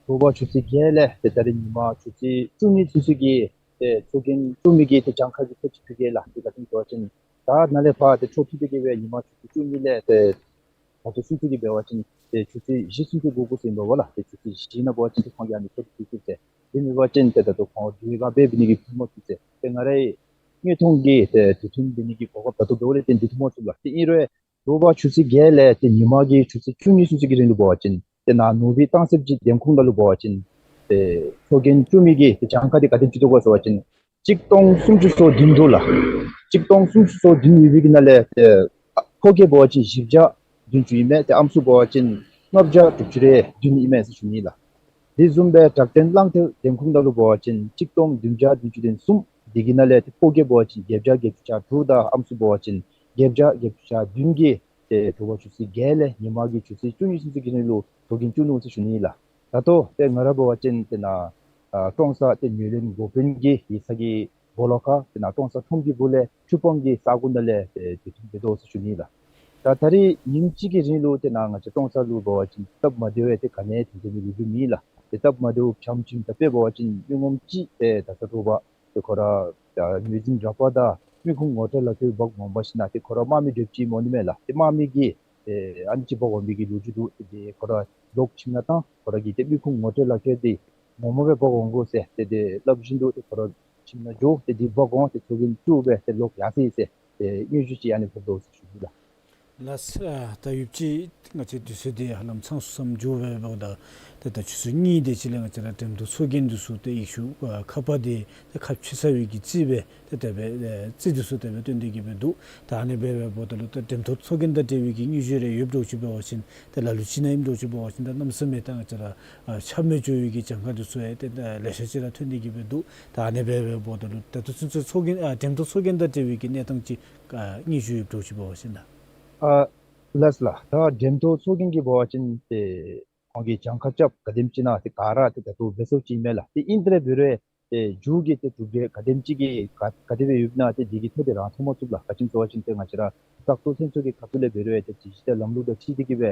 དྲོ་པ་ཆུ་ཚོད་བརྒྱད་ལས་ཏེ་ད་རིས་ཉིན་མ་ཆུ་ཚོད་བཅུ་གཉིས་ཚུན་ཚོད་ཀྱི་ཏེ་ཚོགས་རྒྱན་བཙུན་མི་གི་ཏེ་གྱངས་ཁ་གི་ཐེབས་ཅིག་ཕུལ་གེ་ལགས། ཏེ་ག་ཅི་སྨོ་ཟེར་བ་ཅིན་ད་ནཱ་ལས་ཕར་ཏེ་འཕྲོ་མཐུད་དེ་གི་སྦེ་ཉིན་མ་ཆུ་ཚོད་བཅུ་གཉིས་ལས་ཏེ་ད་ལྟོ་ཚུན་ཚོད་ཀྱི་འབད་བ་ཅིན་ཏེ་ཆུ་ཚོད་བཞི་ཚུན་ཚོད་འགོར་འགོར་ཟེར་ཨིན་པས་ལགས། ཏེ་ཆུ་ཚོད་བཞི་ནང་འབད་བ་ཅིན་ཏེ་ཁོང་གིས་ཨ་ནི་འཕྲོ་མཐུད་ཚུགས་ཟེར། དེ་མེན་པ་ཅིན་ཏེ་ད་ལྟོ་ཁོང་དུས་བཀག་འབད་ནི་གི་ཐུགས་མ་ཚུད་ཟེར། ཏེ་ང་རའི་དངོས་མཐོང་གི་ཏེ་དུས་ཐུང་འབད་ནི་གི་གོ་སྐབས་ད་ལྟོ་འབདཝ་ལས་བརྟེན་འདི་ཐུགས་མ་ཚུད་ལགས། ཏེ་ཨིན་རུང་དྲོ་པ་ཆུ་ཚོད་བརྒྱད་ལས་ཏེ་ཉིན་མ་གི་ཆུ་ཚོད་བཅུ་གཉིས་ཚུན་ཚོད་ཀྱི་རིང་ལུ་འབད་བ་ཅིན་ཏེ་ནཱ་ནོར་བུ་གཏམ་གསེར་གྱི་འདེམས་ཁོངས་ནང་ལུ་འབད་བ་ཅིན་ཏེ་ཚོགས་རྒྱན་བཙུན་མི་གི་ཏེ་གྱངས་ཁ་འདི་ག་དེམ་ཅིག་འདུག་གོ་ཟེར་བ་ཅིན་གཅིག་སྟོང་སུམ་ཅུ་སོ་བདུན་འདུག་ལགས། གཅིག་སྟོང་སུམ་ཅུ་སོ་བདུན་ཡོད་པའི་གི་ནང་ལས་ཏེ་ཨ་ཕོ་སྐྱེས་འབད་བ་ཅིན་བཞི་བརྒྱ་བདུན་ཅུ་ཨིན་མས། ཏེ་ཨམ་སྲུ་འབད་བ་ཅིན་ལྔ་བརྒྱ་དྲུག་ཅུ་རེ་བདུན་ཨིན་མས་ཟེར་ཞུ་ནི་ལགས། དེ་བཟུམ་སྦེ་དྲག་བདེན་གླང་མཐོ་འདེམས་ཁོངས་ནང་ལུ་འབད་བ་ཅིན་གཅིག་སྟོང་བདུན་བརྒྱ་བདུན་ཅུ་དོན་གསུམ། དེ་གི་ནང་ལས་ཏེ་ཕོ་སྐྱེས་འབད་བ་ཅིན་བརྒྱད་བརྒྱ་བརྒྱད་ཅུ་གྱ་དྲུག་དང་ཨམ་སྲུ་འབད་བ་ཅིན་བརྒྱད་བརྒྱ་བརྒྱད་ཅུ་གྱ་བདུན་གྱིས་ཏེ་དྲོ་པ་ཆུ་ཚོད་བརྒྱད་ལས་ཉིན་མ་གི་ཆུ་ཚོད་བཅུ་གཉིས་ཚུན་ཚོད་ཀྱི་རིང་ལུ་ཚོགས་རྒྱན་བཙུགས་ནུག་ཟེར་ཞུ་ནི་ལགས། ད་ལྟོ་ཏེ་ང་ར་འབད་བ་ཅིན་ཏེ་ནཱ་ཨ་ཀྲོང་གསར་ཏེ་ངོས་ལེན་འགོ་དཔོན་གྱི་ཡིག་ཚང་གི་སྦོ་ལོགས་ཁར་ཏེ་ནཱ་ཀྲོང་གསར་ཁྲོམ་གྱི་སྦུག་ལས་ཆུ་སྤང་གི་ས་གོ་ནང་ལས་ཏེ་དུས་ཐུང་འབད་དོ་ཟེར་ཞུ་ནི་ལགས། ད་ད་རིས་ཉིནམ་གཅིག་གི་རིང་ལུ་ཏེ་ནཱ་ང་བཅས་ཀྲོང་གསར་ལུ་འབད་བ་ཅིན་སྟབས་མ་བདེཝ་ཏེ་ག་ནི་ཡང་ཐོན་ཏེ་མེད་ལུགས་ལུ་མེད་ལགས། ཏེ་སྟབས་མ་བདེཝ་ཕྱམ་ཅིག་ད་དཔེ་འབད་བ་ཅིན་མི་ངོམ་ཅིག་ཏེ་ད་ས་དྲོ་པ་ཏེ་ཁོ་ར་ད་ངོས་འཛིན་རག་པ་དང་མི་ཁུངས་ངོ་སྤྲོད་ལག་ཁྱེར་འབག་འོང་པ་ཅིན་ཏེ་ཁོ་ར་དམག་མི་སྒྲུབ་ཅི་སྨོ་ནི་མས་ལགས། ཏེ་དམག་མི་གིས་ཏེ་ཨ་ནི་ཅིག་འབག་འོང་པའི་གི་ལོ་རྒྱུས་འདུག། ཏེ་དེ་ཁོ་ར་ལོག་ཁྱིམ་ནང་བཏང་། ཁོ་ར་གི་ཏེ་མི་ཁུངས་ངོ་སྤྲོད་ལག་ཁྱེར་འདི་ངོ་མ་སྦེ་འབག་འོང་དགོ་ཟེར་ཏེ་དེ་སླབ་བཞིན་དུ་ཏེ་ཁོ་ར་ཁྱིམ་ནང་འགྱོ། ཏེ་དེ་འབག་འོང་སྟེ་ཚོགས་རྒྱན་བཙུགས་སྦེ་ཏེ་ལོག་ཡར་སོ་ཡི་ཟེར་ཏེ་དངོས་བརྒྱུད་ཅིག་ཨ་ནི་ཕོག་དོ་ཟེར་ཞུ་ནི་ལགས། ལགས། ཨ་ད་ཡོདཔ་ཅིག་ང་བཅས་དུས་ཚོད་འདི་ཧ་ལམ་ཚང་སོང་བསམ་འགྱོ་བས། འབདཝ་ད་ད་ད་ཆུ་ཚོད་གཉིས་དེ་ཅིག་ལས་ང་བཅས་ར་འགྲེམས་སྟོན་ཚོགས་རྒྱན་འདི་ཚུ་ཏེ་ཡིག་ཆ་ཨ་ཁ་པར་འདི་ཏེ་ཁ་ཕྱེ་ཚར་བའི་གི་རྩིས་སྦེ་ཏེ་དེ་སྦེ་ཨེ་རྩིས་འདི་ཚུ་དེ་སྦེ་སྟོན་ཏེ་གི་སྦེ་འདུག། ད་ཨ་ནི་སྦེ་འབདཝ་ད་ལུ་ད་འགྲེམས་སྟོན་ཚོགས་རྒྱན་དང་འབྲེལ་བའི་གི་དངུལ་བརྗེ་རེ་ཡོདཔ་འདྲཝ་ཅིག་འབད་བ་ཅིན་ད་ལ་ལུ་ཅིག་ནང་ཨིནམ་འདྲཝ་ཅིག་འབད་བ་ཅིན་ད་གནམ་མེད་ས་མེད་ད་ང་བཅས་ར་ཨ་ཆ་མེད་འགྱོ་བའི་གི་གྱངས་ཁ་འདི་ཚུ་ཡང་ཏེ་ད་ལེ་ཤ་ཅིག་ར་ཐོན་ཏེ་གི་སྦེ་འདུག། ད་ཨ་ནི་སྦེ་འབདཝ་ད་ལུ་ད་ལྟོ་ཚུན་ཚོད་ཚོགས་རྒྱན་ཨ་འགྲེམས་སྟོན་ཚོགས་རྒྱན་དང་འབྲེལ་བའི་གི་གནས་སྟངས་ཅིག་ཨ་དངུལ་བརྗེ་ཡོདཔ་འདྲཝ་ཅིག་འབད་བ་ཅིན་ད། ཨ་ལགས་ལགས། ད་འགྲེམས་སྟོན་ཚོགས་རྒྱན་གྱི་འབད་བ་ཅིན་ཏེ་ཁོང་གིས་གྱངས་ཁ་རྐྱབ་ག་དེམ་ཅིག་ནང་ཏེ་ག་ར་ཏེ་ད་ལྟོ་འབད་ཚུགསཔ་ཅིག་ཨིན་མས་ལགས། ཏེ་ཨིན་དེ་ར་འབད་རུང་ཏེ་མཇུག་གི་ཏེ་གྲུབ་འབྲས་ག་དེམ་ཅིག་གི་ག་ག་དེ་སྦེ་ཡོདཔ་ཨིན་ན་ཏེ་འདི་གི་ཐོ་འདི་རང་མཐོང་མ་ཚུགས་ལགས། ག་ཅི་སྨོ་ཟེར་བ་ཅིན་ཏེ་ང་བཅས་ར་བཙག་འཐུ་ལྷན་ཚོགས་ཀྱི་ཁ་ཐུག་ལས་འབད་རུང་ཏེ་གཞི་གཞི་ཏེ་ལམ་ལུགས་དང་འཁྲིལ་ཏེ་གི་སྦེ་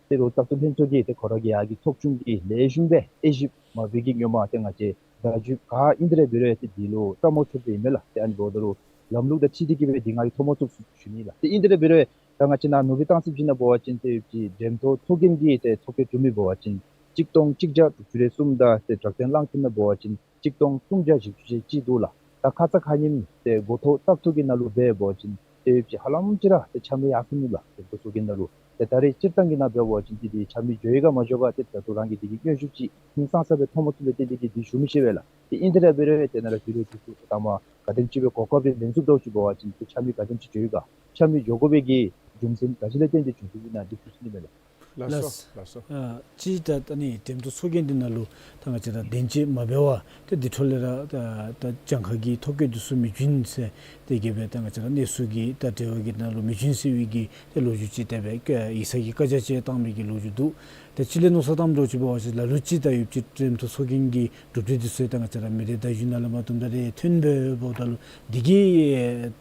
ཏེ་རུང་བཙག་འཐུ་ལྷན་ཚོགས་ཀྱིས་ཏེ་ཁོ་ར་གི་ཡ་གི་ཚོགས་ཆུང་གི་ལེགས་ཤོམ་སྦེ་དབྱེ་ཞིབ་མ་འབད་གི་ངོ་མ་ཏེ་ང་བཅས་བརྡ་བརྒྱུད་ག་ཨིན་དེ་ར་འབད་རུང་ཏེ་འདི་ལུ་བཀྲམ་མ་ཚུགསཔ་ཨིན་མས་ལགས། ཏེ་ཨ་ནི་འབདཝ་ད་རུང་ལམ་ལུགས་དང་འཁྲིལ་ཏེ་གི་སྦེ་འདི་ང་གིས་མཐོང་མ་ཚུགས་ཟེར་ཞུ་ནི་ལགས། ཏེ་ཨིན་དེ་ར་འབད་རུང་ད་ང་བཅས་ནཱ་ནུབ་སྦེ་གཏང་ཚུགསཔ་ཅིག་ནང་འབད་བ་ཅིན་ཏེ་ཅིག་འགྲེམས་སྟོན་ཚོགས་རྒྱན་གྱི་ཏེ་ཚོགས་རྒྱན་གྲུབ་མི་འབད་བ་ཅིན་གཅིག་སྟོང་གཅིག་བརྒྱ་དྲུག་ཅུ་རེ་གསུམ་དང་ཏེ་དྲག་སྟོན་གླང་ཆེན་ནང་འབད་བ་ཅིན་གཅིག་སྟོང་སུམ་བརྒྱ་བཞི་བཅུ་ཞེ་གཅིག་འདུག་ལགས། ད་ཁ་ཙ་ཁ་ཉིནམ་ཏེ་འགོ་ཐོག་བཙག་འཐུ་གི་ནང་ལུ་འབད་བ་ཅིན་ཏེ་ཡོདཔ་ཅིག་ཧ་ལམ་ཅིག་ར་ཏེ་ཆ་མེད་ཡར་སོང་ནུག་ལགས། ཏེ་འགྲེམས་སྟོན་ཚོགས་རྒྱན་ནང་ལུ་ཏེ་ད་རེས་སྤྱིར་བཏང་གི་ནང་འབད་བ་ཅིན་ཏེ་འདི་ཆ་མེད་འགྱོ་ཡི་ག་མ་འགྱོ་ག་ཏེ་ད་ལྟོ་རང་གི་འདི་གི་སྙན་ཞུ་ཅིག་ཧིང་སངས་ས་སྦེ་མཐོང་མ་ཚུགས་པས། ཏེ་འདི་གིས་འདི་ཞུ་མི་ཤེས་པས་ལགས། ཏེ་ཨིན་དེ་ར་འབད་རུང་ཏེ་ནཱ་ར་ཞུ་རུང་ཞུ་ཚུགས། ཏེ་ད་མ་ག་དེམ་ཅིག་སྦེ་གོ་སྐབས་རེ་ལེན་ཚུགསཔ་འདྲཝ་ཅིག་འབད་བ་ཅིན་ཏེ་ཆ་མེད་ག་དེམ་ཅིག་འགྱོ་ཡི་ག་ཆ་མེད་འགྱོ་དགོ་པའི་གི་རྒྱུ་མཚན་ག་ཅི་ལས་བརྟེན་ཏེ་བྱུང་ཚུལ་ཨིན་ན་འདི་ཞུ་ཞུ་ནི་མས་ལགས། ལགས་སོ། ལགས་སོ། ལགས་སོ། ཨ་ཅིག་ད་ད་ནི་འགྲེམས་སྟོན་ཚོགས་རྒྱན་འདི་ནང་ལུ་ད་ང་བཅས་ར་བདེན་དཔྱད་མ་འབད་བར་ཏེ་འདི་འཕྲོ་ལས་ར་ད་ད་གྱངས་ཁ་གི་ཐོ་བཀོད་འདི་ཚུ་མི་བྱིན་ཟེར་ཏེ་གི་སྦེ་ད་ང་བཅས་ར་གནས་ཚུལ་གྱི་ད་འབྲེལ་བ་གི་ནང་ལུ་མི་བྱིན་ཟེར་བའི་གི་ཏེ་ལོ་རྒྱུས་ཅིག་དེ་སྦེ་ཡིག་ཚང་གི་བཀའ་རྒྱ་ཅིག་བཏང་མི་གི་ལོ་རྒྱུས་འདུག། ཏེ་ཅིག་ལས་མནོ་བསམ་བཏངམ་འདྲཝ་ཅིག་འབད་བ་ཅིན་ལ་ལུ་ཅིག་ད་ཡོདཔ་ཅིག་འགྲེམས་སྟོན་ཚོགས་རྒྱན་གྱི་གྲུབ་འབྲས་འདི་ཚུ་ད་ང་བཅས་ར་མི་སྡེ་བརྡ་བརྒྱུད་ནང་ལས་མར་དུམ་གྲ་རེ་ཐོན་འབདཝ་ད་ལུ་འདི་གི་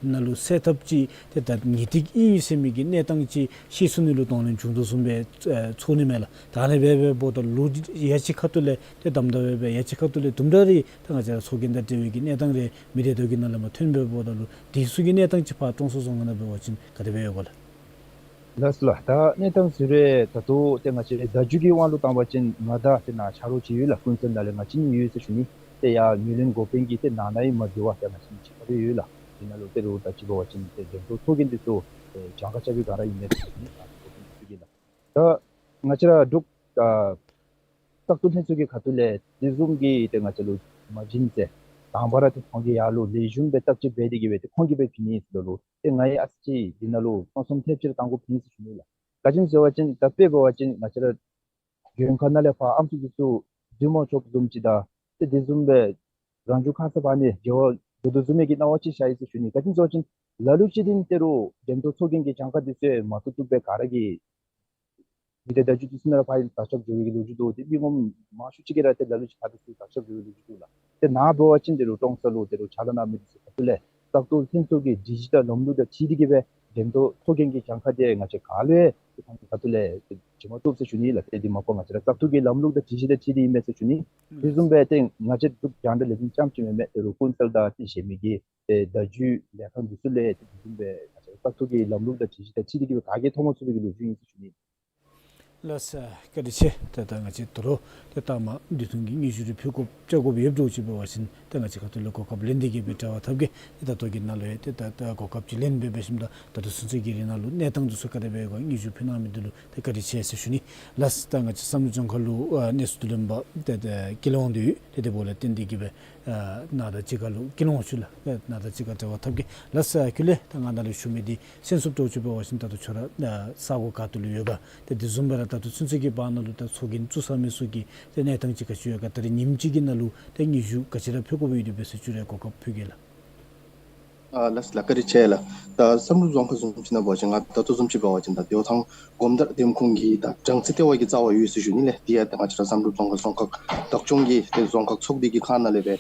ནང་ལུ་སེལ་ཐབས་ཅིག་ཏེ་ད་ངེས་ཏིག་ཨིན་ཟེར་མི་གི་གནས་སྟངས་ཅིག་ཤེས་ཚུགས་ནི་ལུ་དོགས་ལན་བྱུང་དོ་བཟུམ་སྦེ་ཚོར་ནི་མས་ལགས། ད་ཨ་ནི་སྦེ་འབདཝ་ད་ལུ་ཡ་གཅིག་ཁ་ཐུག་ལས་ཏེ་དམ་དམ་སྦེ་སྦེ་ཡ་གཅིག་ཁ་ཐུག་ལས་དུམ་གྲ་རེ་ད་ང་བཅས་ར་ཚོགས་རྒྱན་དང་འབྲེལ་བའི་གི་གནས་སྟངས་རེ་མི་སྡེ་བརྡ་བརྒྱུད་ནང་ལས་མར་ཐོན་འབདཝ་ད་ལུ་དེ་ཚུ་གི་གནས་སྟངས་ཅིག་ཕར་ཀྲོང་གསར་རྫོང་ཁག་ནང་འབད་བ་ཅིན་ག་དེ་སྦེ་ཡོད་ག་ལགས། ལགས་སོ་ལགས། ད་གནས་སྟངས་ཟེར་རུང་ད་ལྟོ་ཏེ་ང་བཅས་བརྡ་བརྒྱུད་ཀྱི་དབང་ལུ་བཏང་བ་ཅིན་ང་དང་ཏེ་ནཱ་ཆ་རོགས་ཅིག་ཡོད་ལགས། ཀུན་གསལ་ནང་ལས་ང་བཅས་གཉིས་ཡོད་ཟེར་ཞུ་ནི། ཏེ་ཡར་ངོས་ལེན་འགོ་དཔོན་གྱི་ཏེ་ནང་ན་ཡང་མ་འཛུལ་བར་ཏེ་ང་བཅས་གཉིས་གཅིག་ཁར་ཡོད་ལགས། དེ་ནང་ལུ་ཏེ་རུང་ད་ཅི་འབད་བ་ཅིན་ཏེ་འགྲེམས་སྟོན་ཚོགས་རྒྱན་འདི་ཚུ་ཏེ་གྱངས་ཁ་རྐྱབ་པའི་ག་ར་ཨིན་མས་ཟེར་ཞུ་ནི་ལགས། ད་ང་བཅས་ར་འབྲུག་ཨ་བཙག་འཐུ་ལྷན་ཚོགས་ཀྱི་ཁ་ཐུག་ལས་དེ་བཟུམ་གྱི་ཏེ་ང་བཅས་ལུ་མ་བྱིན་ཟེར་དང་པ་ར་ཏེ་ཁོང་གིས་ཡར་ལུ་ལེགས་ཤོམ་སྦེ་བརྟག་དཔྱད་འབད་དེ་གི་སྦེ་ཏེ་ཁོང་གིས་སྦེ་བྱིན་ནི་ཟེར་ལོ་ལུ་ཏེ་ང་ཡང་ཨ་ཙི་ཅིག་འདི་ནང་ལུ་མནོ་བསམ་ཐེབས་ཅིག་ར་བཏང་དགོཔ་ཨིན་ཟེར་ཞུ་ནི་ལགས། ག་ཅི་སྨོ་ཟེར་བ་ཅིན་ད་དཔེ་འབད་བ་ཅིན་ང་བཅས་ར་མགོན་ཁང་ནང་ལས་ཕར་ཨམ་སྲུ་འདི་ཚུ་འཛུལ་མ་ཆོགཔ་བཟུམ་ཅིག་དང་ཏེ་དེ་བཟུམ་སྦེ་རང་བྱུང་ཁང་གསར་ཕར་ནི་འགྱོ་བ་འགྱོ་དོ་བཟུམ་མའི་གི་སྣང་བ་ཅིག་ཤར་ཡི་ཟེར་ཞུ་ནི། ག་ཅི་སྨོ་ཟེར་བ་ཅིན་ལ་ལུ་ཅིག་འདི་ཏེ་རུང་འགྲེམས་སྟོན་ཚོགས་རྒྱན་གྱི་གྱངས་ཁ་འདི་ཚུ་མ་བཏུབ་བཏུབ་སྦེ་ག་ར་གིས་མི་སྡེ་བརྡ་བརྒྱུད་འདི་ཚུ་ནང་ལས་ཕར་ཡང་དར་ཁྱབ་འགྱོ་བའི་གི་ལོ་རྒྱུས་འདུག། ཏེ་མི་ངོམ་མང་ཤོས་ཅིག་གིས་ར་ཏེ་ལ་ལུ་ཅིག་ཕར་འདི་ཚུ་དར་ཁྱབ་འགྱོ་བའི་ལོ་རྒྱུས་འདུག་ལགས། ཏེ་ནཱ་འབད་བ་ཅིན་ཏེ་རུང་ཀྲོང་གསར་ལུ་ཏེ་རུང་ཕྱག་ལཱ་གནང་མི་འདི་ཚུ་ཁ་ཐུག་ལས་བཙག་འཐུ་ལྷན་ཚོགས་ཀྱི་སྒྲིག་གཞི་དང་ལམ་ལུགས་དང་འཁྲིལ་ཏེ་གི་སྦེ་འགྲེམས་སྟོན་ཚོགས་རྒྱན་གྱི་གྱངས་ཁ་འདི་ང་བཅས་ག་ལུ་ཡང་ཏེ་ཁོང་གི་ཁ་ཐུག་ལས་ཏེ་བྱིན་མ་བཏུབ་ཟེར་ཞུ་ནི་ལགས། ཏེ་འདི་མ་པ་ང་བཅས་ར་བཙག་འཐུ་གི་ལམ་ལུགས་དང་སྒྲིག་གཞི་དང་འཁྲིལ་ཏེ་ཨིན་མས་ཟེར་ཞུ་ནི། དེ་བཟུམ་སྦེ་ཏེ་ང་བཅས་འབྲུག་རྒྱང་བསྒྲགས་ལས་འཛིན་རྐྱངམ་ཅིག་མེན་མས། ཏེ་རུང་ཀུན་གསལ་དང་ཏེ་གཞན་མི་གི་ཏེ་བརྡ་བརྒྱུད་ལས་ཁང་འདི་ཚུ་ལས་ཏེ་དེ་བཟུམ་སྦེ་ང་བཅས་བཙག་འཐུ་གི་ལམ་ལུགས་དང་སྒྲིག་གཞི་དང་འཁྲིལ་ཏེ་གི་སྦེ་ག་གིས་མཐོང་མ་ཚུགས་པའི་གི་ལོ་རྒྱུས་ཨིན་ཟེར་ཞུ་ནི། ལགས་སོ། བཀའ་དྲིན་ཆེ། ད་ད་ང་བཅས་ད་རུང་ཏེ་ལྟ་མ་འདི་ཐུང་གི་སྙན་ཞུ་རེ་ཕུལ་དགོཔ་བཅར་དགོཔ་ཡོདཔ་འདྲཝ་ཅིག་འབད་བ་ཅིན་ཏེ་ང་བཅས་ཁ་ཐུག་ལས་གོ་སྐབས་ལེན་ཏེ་གི་སྦེ་འབྲེལ་བ་འཐབ་གེ། ཏེ་ད་ལྟོ་གི་ནང་ལུ་ཡང་ཏེ་ད་ད་གོ་སྐབས་ཅིག་ལེན་སྦེ་འབད་ཞིནམ་ད་ད་ལྟོ་ཚུན་ཚོད་ཀྱི་རིང་ནང་ལུ་གནས་སྟངས་འདི་ཚུ་ག་དེ་སྦེ་ཡོད་ག་སྙན་ཞུ་ཕུལ་གནང་མི་འདི་ལུ་ཏེ་བཀའ་དྲིན་ཆེ་ཟེར་ཞུ་ནི། ལགས་སོ། ད་ང་བཅས་བསམ་གྲུབ་རྫོང་ཁག་ལུ་ཨ་གནས་ཚུལ་བསྡུ་ལེན་པ་ཏེ་ཏེ་ཀུན་ལེགས་དབང་འདུས་ཡོད། ཏེ་དེ་འབདཝ་ལས་བརྟེན་ཏེ་གི་སྦེ་ཨ་ནཱ་དང་གཅིག་ཁར་ལུ་ཀུན་ལེགས་དབང་ཕྱུག་ལགས་ཨ་ནཱ་དང་གཅིག་ཁར་འབྲེལ་བ་འཐབ་གེ། ལགས་སོ། ཀུན་ལེགས། ད་ང་ནཱ་ལས་ཞུ་མི་འདི་གསན་ཚུགསཔ་འདྲཝ་ཅིག་འབད་བ་ཅིན་ད་ལྟོ་ཁྱོད་ར་ཨ་ས་གོ་ག་ཏེ་ལུ་ཡོད་ག། ཏེ་དེ་བཟུམ་སྦེ་ར་ད་ལྟོ་ཚུན་ཚོད་ཀྱི་བར་ན་ལུ་ད་ཚོགས་རྒྱན་བཙུགས་ཚར་མི་ཚུ་གི་ཏེ་གནས་སྟངས་ཅིག་ག་ཅི་ཡོད་ག། ད་རེས་ཉིནམ་གཅིག་གི་ནང་ལུ་ཏེ་སྙན་ཞུ་ག་ཅི་ར་ཕུལ་དགོཔ་ཡོད་དེ་འབད་ཟེར་ཅིག་རེ་གོ་སྐབས་ཕུལ་གེ་ལགས། ཨ་ལགས་ལགས། བཀའ་དྲིན་ཆེ་ལགས། ད་བསམ་གྲུབ་རྫོང་ཁག་བཟུམ་ཅིག་ནང་འབད་བ་ཅིན་ང་ད་ལྟོ་བཟུམ་ཅིག་འབད་བ་ཅིན་ད་ཏེ་ཐང་སྒོམ་དར་འདེམས་ཁོངས་ཀྱི་ད་སྦྲང་རྩི་ལྟེ་བ་གི་རྩ་བར་ཡོད་ཟེར་ཞུ་ནི་ལགས། དེ་ཡང་ད་ང་བཅས་ར་བསམ་གྲུབ་རྫོང་ཁག་རྫོང་ཁག་བདག་སྐྱོང་གི་ཏེ་རྫོང་ཁག་ཚོགས་སྡེ་གི་ཁ་ནང་ལས་སྦེ་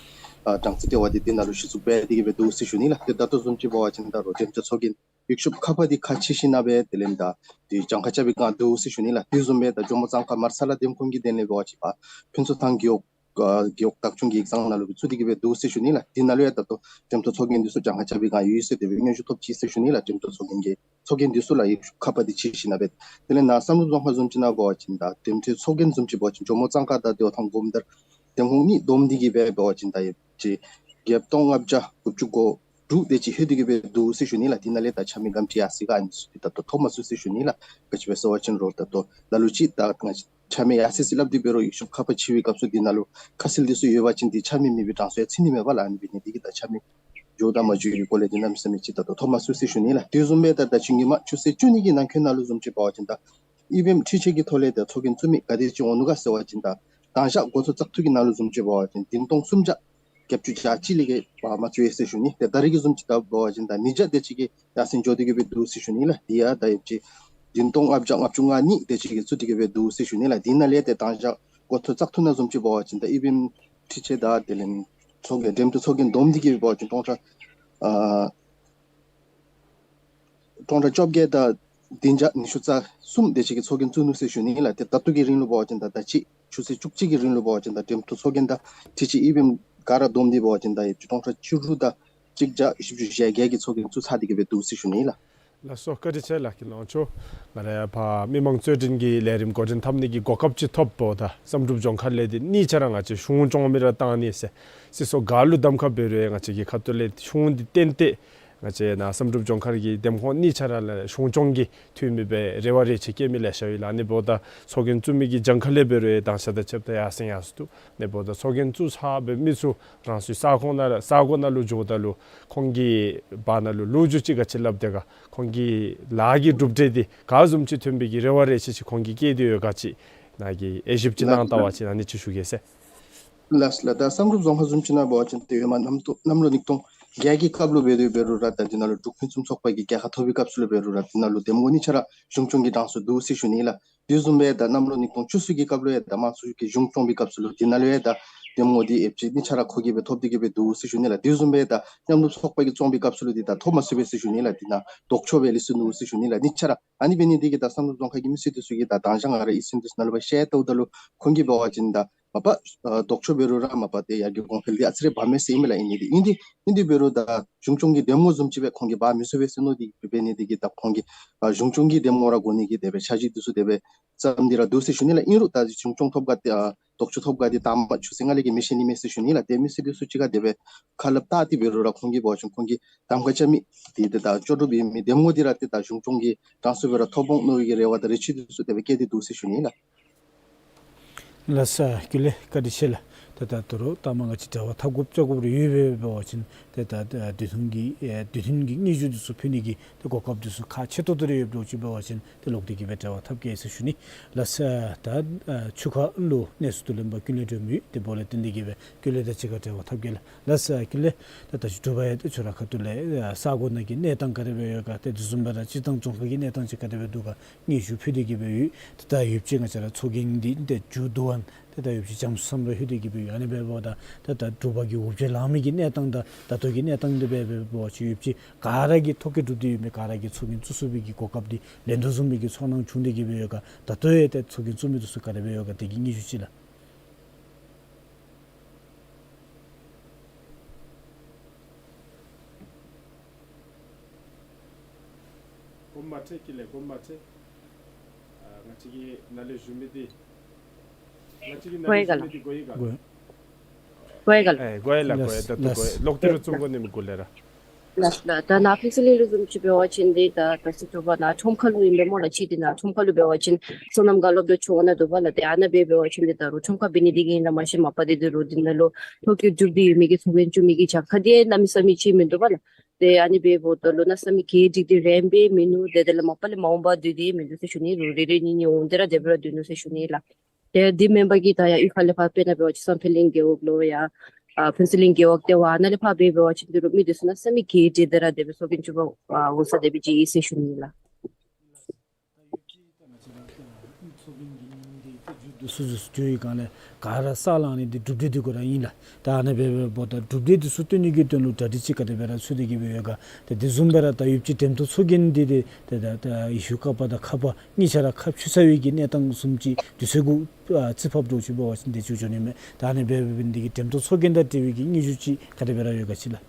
ཨ་སྦྲང་རྩི་ལྟེ་བ་འདི་དེ་ནང་ལུ་གཞི་བཙུགས་འབད་དེ་གི་སྦེ་འདུག་ཟེར་ཞུ་ནི་ལགས། ཏེ་ད་ལྟོ་བཟུམ་ཅིག་འབད་བ་ཅིན་ད་རུང་འགྲེམས་སྟོན་ཚོགས་རྒྱན་ཡིག་ཆ་ཁ་པར་འདི་ཁ་ཕྱེ་ཞིན་ན་སྦེ་དེ་ལས་ད་ཏེ་གྱངས་ཁ་རྐྱབ་པའི་སྒང་འདུག་ཟེར་ཞུ་ནི་ལགས། དེ་བཟུམ་སྦེ་ད་ཇོ་མོ་གཙང་ཁ་མར་ས་ལ་འདེམས་ཁོངས་ཀྱི་དེ་ལས་འབད་བ་ཅིན་ཕ་ཕུན་ཚོགས་ཐང་རྒེད་འོག་ཨ་རྒེད་འོག་བདག་སྐྱོང་གི་ཡིག་ཚང་ནང་ལུ་སྦེ་བཙུགས་ཏེ་གི་སྦེ་འདུག་ཟེར་ཞུ་ནི་ལགས། དེ་ནང་ལུ་ཡང་ད་ལྟོ་འགྲེམས་སྟོན་ཚོགས་རྒྱན་འདི་ཚུ་གྱངས་ཁ་རྐྱབ་པའི་སྒང་ཡོད་ཟེར་དེ་སྦེ་སྙན་ཞུ་ཐོབ་ཅི་ཟེར་ཞུ་ནི་ལགས། འགྲེམས་སྟོན་ཚོགས་རྒྱན་གྱི་ཚོགས་རྒྱན་འདི་ཚུ་ལགས་ཡིག་ཁ་པར་འདི་ཕྱེ་ཞིན་ན་སྦེ། དེ་ལས་ནཱ་བསམ་གྲུབ་རྫོང་ཁག་བཟུམ་ཅིག་ནང་འབད་བ་ཅིན་ད་འགྲེམས་སྟོན་ཚོགས་རྒྱན་བཟུམ་ཅིག་འབད་བ་ཅིན་ཇོ་མོ་གཙང་ཁ་དང་ཏེ་ཐང་སྒོམ་དར་འདེམས་ཁོངས་གཉིས་བསྡོམས་ཏེ་གི་སྦེ་འབད་བ་ཅིན་ད་ཡོདཔ་ཅིག་བརྒྱད་སྟོང་ལྔ་བརྒྱ་དགུ་བཅུ་གོ་ དྲུག་དེ་ཅིག་ལྷོད་དེ་གི་སྦེ་འདུག་ཟེར་ཞུ་ནི་ལགས། དེ་ནང་ལས་ད་ཆ་མེད་གམ་ཅིག་ཡར་སོང་ག་ཨ་ནི་ཚུ་ད་ལྟོ་ཐོབ་མ་ཚུགས་ཟེར་ཞུ་ནི་ལགས། ག་ཅི་སྦེ་ཟེར་བ་ཅིན་རོགས་ད་ལྟོ་ལ་ལུ་ཅིག་ད་ང་ཆ་མེད་ཡར་སོང་ཟེར་སླབ་སྟེ་འབད་རུང་ཤུགས་ཁ་ཕར་ཕྱི་བའི་སྐབས་སུ་དེ་ནང་ལུ་ཁ་གསལ་དེ་ཚུ་ཡོད་པ་ཅིན་དེ་ཆ་མེད་མེད་པའི་གྲངས་སུ་ཡང་ཚུད་ནི་མས་པ་ལགས། ཨ་ནི་འབད་ནི་དེ་གིས་ད་ཆ་མེད་འགྱོཝ་དང་མ་འགྱོ་བའི་སྐོར་ལས་དེ་གནམ་མེད་ས་མེད་ཅིག་ད་ལྟོ་ཐོབ་མ་ཚུགས་ཟེར་ཞུ་ནི་ལགས། དེ་བཟུམ་སྦེ་ད་ད་ཆུང་གི་མ་ཆུ་ཚོད་བཅུ་གཉིས་ཀྱི་ནང་འཁོད་ནང་ལུ་བཟུམ་ཅིག་འབད་བ་ཅིན་ད་ཨི་བི་ཨེམ་འཕྲུལ་ཆས་ཀྱི་ཐོག་ལས་ད་ཚོགས་རྒྱན་བཙུགས་མི་ག་དེ་ཅིག་འོང་ནུག་ག་ཟེར་བ་ཅིན་ད་དང་ཞག་འགོ་ཐོག་བཙག་འཐུ་གི་ནང་ལུ་བཟུམ་ཅིག་འབད་བ་ཅིན་བདུན་སྟོང་སུམ་བརྒྱ་བརྒྱད་ཅུ་གྱ་གཅིག་ལས་བརྒལ་བ་མ་ཚུད་ཟེར་ཞུ་ནི། ཏེ་ད་རེས་ཀྱི་བཟུམ་ཅིག་ད་འབད་བ་ཅིན་ད་ཉིས་བརྒྱ་དེ་ཅིག་གི་ཡར་སེང་འགྱོ་སྟེ་གི་སྦེ་འདུག་ཟེར་ཞུ་ནི་ལགས། དེ་ཡང་ད་ཡོད་ཅིག་བདུན་སྟོང་ལྔ་བརྒྱ་ལྔ་བཅུ་ང་གཉིས་དེ་ཅིག་གི་ཚུད་དེ་གི་སྦེ་འདུག་ཟེར་ཞུ་ནི་ལགས། དེ་ནང་ལས་ཏེ་དང་ཞག་འགོ་ཐོག་བཙག་འཐུ་ནང་བཟུམ་ཅིག་འབད་བ་ཅིན་ད་ཨི་བི་ཨེམ་འཕྲུལ་ཆས་དང་དེ་ལས་ཚོགས་རྒྱན་འགྲེམས་སྟོན་ཚོགས་རྒྱན་བསྡོམས་ཏེ་གི་སྦེ་འབད་བ་ཅིན་སྟོང་ཕྲག་ཨ་སྟོང་ཕྲག་བཅོ་བརྒྱད་དང་བདུན་བརྒྱ་ཉི་ཤུ་རྩ་གསུམ་དེ་ཅིག་གི་ཚོགས་རྒྱན་བཙུགས་ནུག་ཟེར་ཞུ་ནི་ལགས། ཏེ་ད་ལྟོ་གི་རིང་ལུ་འབད་བ་ཅིན་ད་ད་ཅི་ཆུ་ཚོད་བཅུ་གཅིག་གི་རིང་ལུ་འབད་བ་ཅིན་ད་འགྲེམས་སྟོན་ཚོགས་རྒྱན་དང་འཕྲུལ་ཆས་ཨི་བི་ཨེམ་ག་ར་བསྡོམས་ཏེ་འབད་བ་ཅིན་ད་ཡོད་ཅིག་སྟོང་ཕྲག་བཅུ་དྲུག་དང་གཅིག་བརྒྱ་བཞི་བཅུ་ཞེ་བརྒྱད་ཀྱི་ཚོགས་རྒྱན་བཙུགས་ཚར་ཏེ་གི་སྦེ་འདུག་ཟེར་ཞུ་ནི་ལགས། ལགས་སོ། བཀའ་དྲིན་ཆེ་ལགས། ཀུན་ལེགས་དབང་ཕྱུག། ང་ར་ཡང་ཕར་མི་མང་རྩོད་འགྲན་གྱི་ལས་རིམ་འགོ་འདྲེན་འཐབ་ནི་གི་གོ་སྐབས་ཅིག་ཐོབ་འབདཝ་ད་བསམ་གྲུབ་ལྗོངས་མཁར་ལས་འདི་གཉིས་ཆ་ར་ང་བཅས་གཞུང་སྐྱོང་མི་ར་བཏང་ནི་ཟེར་སྲིད་ཚོགས་ག་ལུ་གདམ་ཁ་འབད་རུང་ང་བཅས་ཀྱི་ཁ་ཐུག་ལས་གཞུང་འདི་བརྟེན་ཏེ་ང་བཅས་ནཱ་བསམ་གྲུབ་ལྗོངས་མཁར་གྱི་འདེམས་ཁོངས་གཉིས་ཆ་ར་ལུ་གཞུང་སྐྱོང་གི་འཐུས་མི་སྦེ་རེ་བ་རེ་ཆེ་བསྐྱེད་མི་ལེ་ཤ་ཡོད་ལགས། ཨ་ནི་འབདཝ་ད་ཚོགས་རྒྱན་བཙུགས་མི་གི་གྱངས་ཁ་ལས་འབད་རུང་དང་ཞག་དང་ཕྱདཔ་ད་ཡར་སེང་ཡར་སོང་འདུག། ཨ་ནི་འབདཝ་ད་ཚོགས་རྒྱན་བཙུགས་ཚར་བའི་མི་ཚུ་རང་སོའི་ས་ཁོངས་ནང་ས་གོ་ནང་ལུ་འགྱོཝ་ད་ལུ་ཁོང་གི་བར་ན་ལུ་ལོ་རྒྱུས་ཅིག་ག་ཅི་སླབ་དེས་ག། ཁོང་གི་ལཱ་གི་གྲུབ་འབྲས་འདི་ག་བཟུམ་ཅིག་ཐོན་པའི་གི་རེ་བ་རེ་ཆེ་ཅིག་ཁོང་གིས་བསྐྱེད་དེ་ཡོད་ག་ཅིག་ནཱ་གིས་དབྱེ་ཞིབ་ཅིག་གནང་ལགས་བལྟ་བ་ཅིན་ཨ་ནི་ཅིག་ཞུ་གེ་ཟེར། ལགས་ལགས། ད་བསམ་གྲུབ་རྫོང་ཁག་བཟུམ་ཅིག་ནང་འབད་བ་ཅིན་ཏེ་ཧེ་མ་གནམ་ཐོ་གནམ་ལོ་ཉིས་སྟོང་བརྒྱད་ཀྱི་སྐབས་ལུ་འབད་དེ་འབད་རུང་ར་ད་འདི་ནང་ལུ་འབྲུག་ཕུན་སུམ་ཚོགས་པ་གིས་རྒྱལ་ཁ་ཐོབ་པའི་སྐབས་སུ་ལུ་འབད་རུང་ར་འདི་ནང་ལུ་འདེམས་ངོ་གཉིས་ཆ་ར་གཞུང་སྐྱོང་གི་གྲངས་སུ་འདུག་ཟེར་ཞུ་ནི་ལགས། དེ་བཟུམ་སྦེ་ད་གནམ་ལོ་ཉིས་སྟོང་བཅུ་གསུམ་གྱི་སྐབས་ལུ་ཡང་ད་དམངས་གཙོ་གི་གཞུང་བཙོང་པའི་སྐབས་སུ་ལུ་འདི་ནང་ལུ་ཡང་ད་འདེམས་ངོ་འདི་ཡོད་ཅིག་གཉིས་ཆ་ར་ཁོ་གིས་སྦེ་ཐོབ་སྟེ་གི་སྦེ་འདུག་ཟེར་ཞུ་ནི་ལགས། དེ་བཟུམ་སྦེ་ད་མཉམ་རུབ་ཚོགས་པ་གིས་བཙོང་པའི་སྐབས་སུ་ལུ་འདི་ད་ཐོབ་མ་ཚུགས་པས་ཟེར་ཞུ་ནི་ལགས། འདི་ནང་ལྡོག་ཕྱོགས་སྦེ་ལས་སོ་ནུག་ཟེར་ཞུ་ནི་ལགས། གཉིས་ཆ་ར་ཨ་ནི་འབད་ནི་འདི་གིས་ད་བསམ་གྲུབ་རྫོང་ཁག་གི་མི་སེར་འདི་ཚུ་གིས་ད་དང་ཞག་ང་ར་ཨི་སེམས་འདི་ཚུ་ནང་ལུ་ཕར་བཤད་བལྟཝ་ད་ལུ་ཁོང་གིས་འབད་བ་ཅིན་ད་མ་པ་ཨ་ལྡོག་ཕྱོགས་འབད་རུང་ར་མ་པ་ཏེ་ཡར་གྱི་གོང་འཕེལ་འདི་ཨ་ཙི་རེ་འབག་མས་ཟེར་ཨིན་མས་ལགས། ཨིན་ནི་འདི་ཨིན་ནི་འདི་འབད་རུང་ད་གཞུང་སྐྱོང་གི་འདེམས་ངོ་བཟུམ་ཅིག་སྦེ་ཁོང་གིས་འབག་མི་ཚུགས་པས་ཟེར་མནོ་སྟེ་འབད་ནི་འདི་གིས་ད་ཁོང་གིས་ཨ་གཞུང་སྐྱོང་གི་འདེམས་ངོ་ར་དགོ་ནི་གི་དེ་སྦེ་འཆར་གཞི་འདི་ཚུ་དེ་སྦེ་བརྩམས་ཏེ་ར་འདུག་ཟེར་ཞུ་ནི་ལགས། ཨིན་རུང་ད་གཞུང་སྐྱོང་ཐོབ་ག་ཏེ་ཨ་ལྡོག་ཕྱོགས་ཐོབ་ག་འདི་དང་པ་ཆུ་ཚོད་ལྔ་ལས་བརྒལ་མི་ཤེས་ནི་མས་ཟེར་ཞུ་ནི་ལགས། ཏེ་མི་སེར་འདི་ཚུ་གཅིག་ཁར་དེ་སྦེ་ཁ་སླབ་བལྟ་སྟེ་འབད་རུང་ར་ཁོང་གིས་འབད་བ་ཅིན་ཁོང་གིས་གདམ་ཁ་རྐྱབ་མི་འདི་ཏེ་ད་ལྕོགས་གྲུབ་ཨིན་མི་འདེམས་ངོ་འདི་ར་ཏེ་ད་གཞུང་སྐྱོང་གི་གྲངས་སུ་སྦེ་ར་ཐོབ་འོང་མནོ་བའི་གི་རེ་བ་དང་རེ་ཆེ་འདི་ཚུ་དེ་སྦེ་བསྐྱེད་དེ་འདུག་ཟེར་ཞུ་ནི་ལགས། ལགས་སོ། ཀུན་ལེགས། བཀའ་དྲིན་ཆེ་ལགས། ཏེ་ད་ད་རུང་ལྟ་མ་ང་བཅས་འབྲེལ་བ་འཐབ་དགོཔ་རྐྱབ་དགོཔ་རེ་ཡོད་པས་འབད་བ་ཅིན་ཏེ་ད་ད་དུས་ཐུང་གི་ཨེ་དུས་ཐུང་གི་སྙན་ཞུ་འདི་ཚུ་ཕུལ་ནི་གི་ཏེ་གོ་སྐབས་འདི་ཚུ་ཁག་ཆེ་ཏོག་ཏོ་རེ་ཡོདཔ་འདྲཝ་ཅིག་འབད་བ་ཅིན་ཏེ་ལོག་སྟེ་གི་སྦེ་འབྲེལ་བ་འཐབ་གེ་ཟེར་ཞུ་ནི། ལགས་སོ། ད་ཨ་ཆུ་ཁ་ལུ་གནས་ཚུལ་དུས་ལེན་པ་ཀུན་ལེགས་སྒྲོལ་མ་ཡོད། དེ་འབདཝ་ལས་བརྟེན་ཏེ་གི་སྦེ་ཀུན་ལེགས་དང་གཅིག་ཁར་འབྲེལ་བ་འཐབ་གེ་ལགས། ལགས་སོ། ཀུན་ལེགས། ད་ད་ཅི་དྲོ་པ་ཡང་ཏེ་ཁྱོད་ར་ཁ་ཐུག་ལས་ཨ་ས་གོ་ནང་གི་གནས་སྟངས་ག་དེ་སྦེ་ཡོད་ག། ཏེ་དེ་བཟུམ་སྦེ་ར་སྤྱིར་བཏང་རྫོང་ཁག་གི་གནས་སྟངས་ཅིག་ག་དེ་སྦེ་འདུག་ག། སྙན་ཞུ་ཕུལ་ཏེ་གི་སྦེ་ཡོད། ད་ད་ཡོདཔ་ཅིག་ང་བཅས་ར་ཚོགས་རྒྱན་འདི་ཏེ་མཇུག་བསྡུ་བ་ད་ད་ཡོདཔ་ཅིག་འཇམ་སུ་སུ་ར་ལྷོད་དེ་གི་སྦེ་ཡོད། ཨ་ནི་འབདཝ་ད་ད་ད་དྲོ་པ་གི་འུར་བཅོས་ལང་མི་གི་གནས་སྟངས་དང་ད་ལྟོ་གི་གནས་སྟངས་འདི་སྦེ་འབད་བ་ཅིན་ཡོདཔ་ཅིག་ག་ར་གིས་ཐོ་བཀོད་གྲུབ་སྟེ་ཡོད་མི་ག་ར་གིས་ཚོགས་རྒྱན་བཙུགས་ཚུགས་པའི་གི་གོ་སྐབས་འདི་ལེན་དོ་བཟུམ་མའི་གི་ཚོར་སྣང་བྱུང་སྟེ་གི་སྦེ་ཡོད་ག། ད་ལྟོ་ཡང་ཏེ་ཚོགས་རྒྱན་བཙུགས་མི་འདི་ཚུ་ག་དེ་སྦེ་ཡོད་ག། དེ་གི་སྙན་ཞུ་ཅིག་ལགས། གོ་མ་ཆེ་ཀུན་ལེགས། གོ་མ་ཆེ། ཨ་ང་བཅས་ཀྱི་ནཱ་ལས་ཞུ་མི་འདི་ང་བཅས་ཀྱི་ནཱ་ལས་ཞུ་མི་འདི་གོ་ཡི་ག། གོ་ཡི་ག་ལགས། ཨེ་གོ་ཡི་ལགས། གོ་ཡི། ལགས། ད་ལྟོ་གོ་ཡི། ལགས། ལོག་སྟེ་ར་བཙུགས་དགོ་ནི་མི་དགོ་ལགས་ར། ལགས་ལགས། ད་ནཱ་ཕུན་ཚོགས་གླིང་ལུ་བཟུམ་ཅིག་འབད་བ་ཅིན་འདི་ད་ད་ཅི་དྲོ་པ་ནཱ་ཁྲོམ་ཁ་ལུ་ཨིན་པས་སྨོ་ལགས། ཅིག་འདི་ནཱ་ཁྲོམ་ཁ་ལུ་འབད་བ་ཅིན་སོ་ནམ་ག་སློབ་གྲྭ་ཆུང་བ་ནང་འདུག་པ་ལགས། ཏེ་ཨ་ནཱ་སྦེ་འབད་བ་ཅིན་འདི་ད་རུང་ཁྲོམ་ཁ་འབད་ནི་འདི་གིས་ཨིན་ལགས། མ་གཞི་མ་པ་འདི་འདི་རུང་འདི་ནང་ལུ་ཐོ་བཀོད་གྲུབ་སྟེ་ཡོད་མི་གི་ཚོགས་རྒྱན་བཙུགས་མི་གི་གྱངས་ཁ་འདི་གནམ་མེད་ས་མེད་ཅིག་མིན་འདུག་པ་ལགས། ཏེ་ཨ་ནི་སྦེ་འབདཝ་ད་ལུ་གནམ་མེད་ས་མེད་གྱལ་སྒྲིག་སྟེ་རནམ་སྦེ་མིན་ནུག། ཏེ་དེ་ལས་མ་པ་ལས་མ་འོངམ་སྡོད་དེ་མིན་འདུག་ཟེར་ཞུ་ནི། རེ་རེ་གཉིས་གཉིས་འོང་སྟེ་ར་དེ་སྦེ་ར་སྡོད་ནུག་ཟེར་ཞུ་ནི་ལགས། ཏེ་འདི་མེན་པར་གྱི་ད་ཡར་གཡུས་ཁ་ལས་ཕར་དཔེར་ན་འབད་བ་ཅིན་བསམ་འཕེལ་གླིང་རྒེད་འོག་ལུ་ཡང་ཨ་ཕུན་ཚོགས་གླིང་རྒེད་འོག་ཏེ་ཝ་ནཱ་ལས་ཕར་སྦེ་འབད་བ་ཅིན་འདི་རུང་མི་འདི་ཚུ་གནམ་མེད་ས་མེད་གྱལ་སྒྲིག་སྟེ་ར་དེ་སྦེ་ཚོགས་རྒྱན་བཙུགས་པར་འོང་ས་དེ་སྦེ་ཅིག་ཨིན་ཟེར་ཞུ་ནི་ལགས། ཚོགས་རྒྱན་གྱི་ཉིནམ་འདི་ཏེ་མཇུག་བསྡུ་ཚུན་ཚོད་འགྱོ་བའི་སྒང་ལས་ག་ར་ས་ལང་ནི་འདི་གྲུབ་འབྲས་འདི་གུ་ར་ཨིན་ལགས། ད་ཨ་ནི་སྦེ་འབདཝ་ད་གྲུབ་འབྲས་འདི་ཚུ་སྟོན་ནི་གི་དོན་ལུ་གྲ་སྒྲིག་ཅིག་ག་དེ་སྦེ་ར་ཚུད་དེ་གི་སྦེ་ཡོད་ག། ཏེ་དེ་བཟུམ་སྦེ་ར་ད་ཡོདཔ་ཅིག་འགྲེམས་སྟོན་ཚོགས་རྒྱན་འདི་ཏེ་ཏེ་ད་ད་ཡེ་ཤུ་ཀ་པ་དང་ཁ་པ་གཉིས་ཆ་ར་ཁ་ཕྱེ་ཚར་བའི་གི་གནས་སྟངས་བཟུམ་ཅིག་དུས་ཚོད་གུ་ཨ་རྩིས་ཕབ་འདྲཝ་ཅིག་འབད་བ་ཅིན་དེ་ཅིག་འགྱོ་ནི་མས། ད་ཨ་ནི་སྦེ་འབད་ནི་འདི་གིས་འགྲེམས་སྟོན་ཚོགས་རྒྱན་དང་འབྲེལ་བའི་གི་སྙན་ཞུ་ཅིག་ག་དེ་སྦེ་ར་ཡོད་ག་ཅིག་ལགས།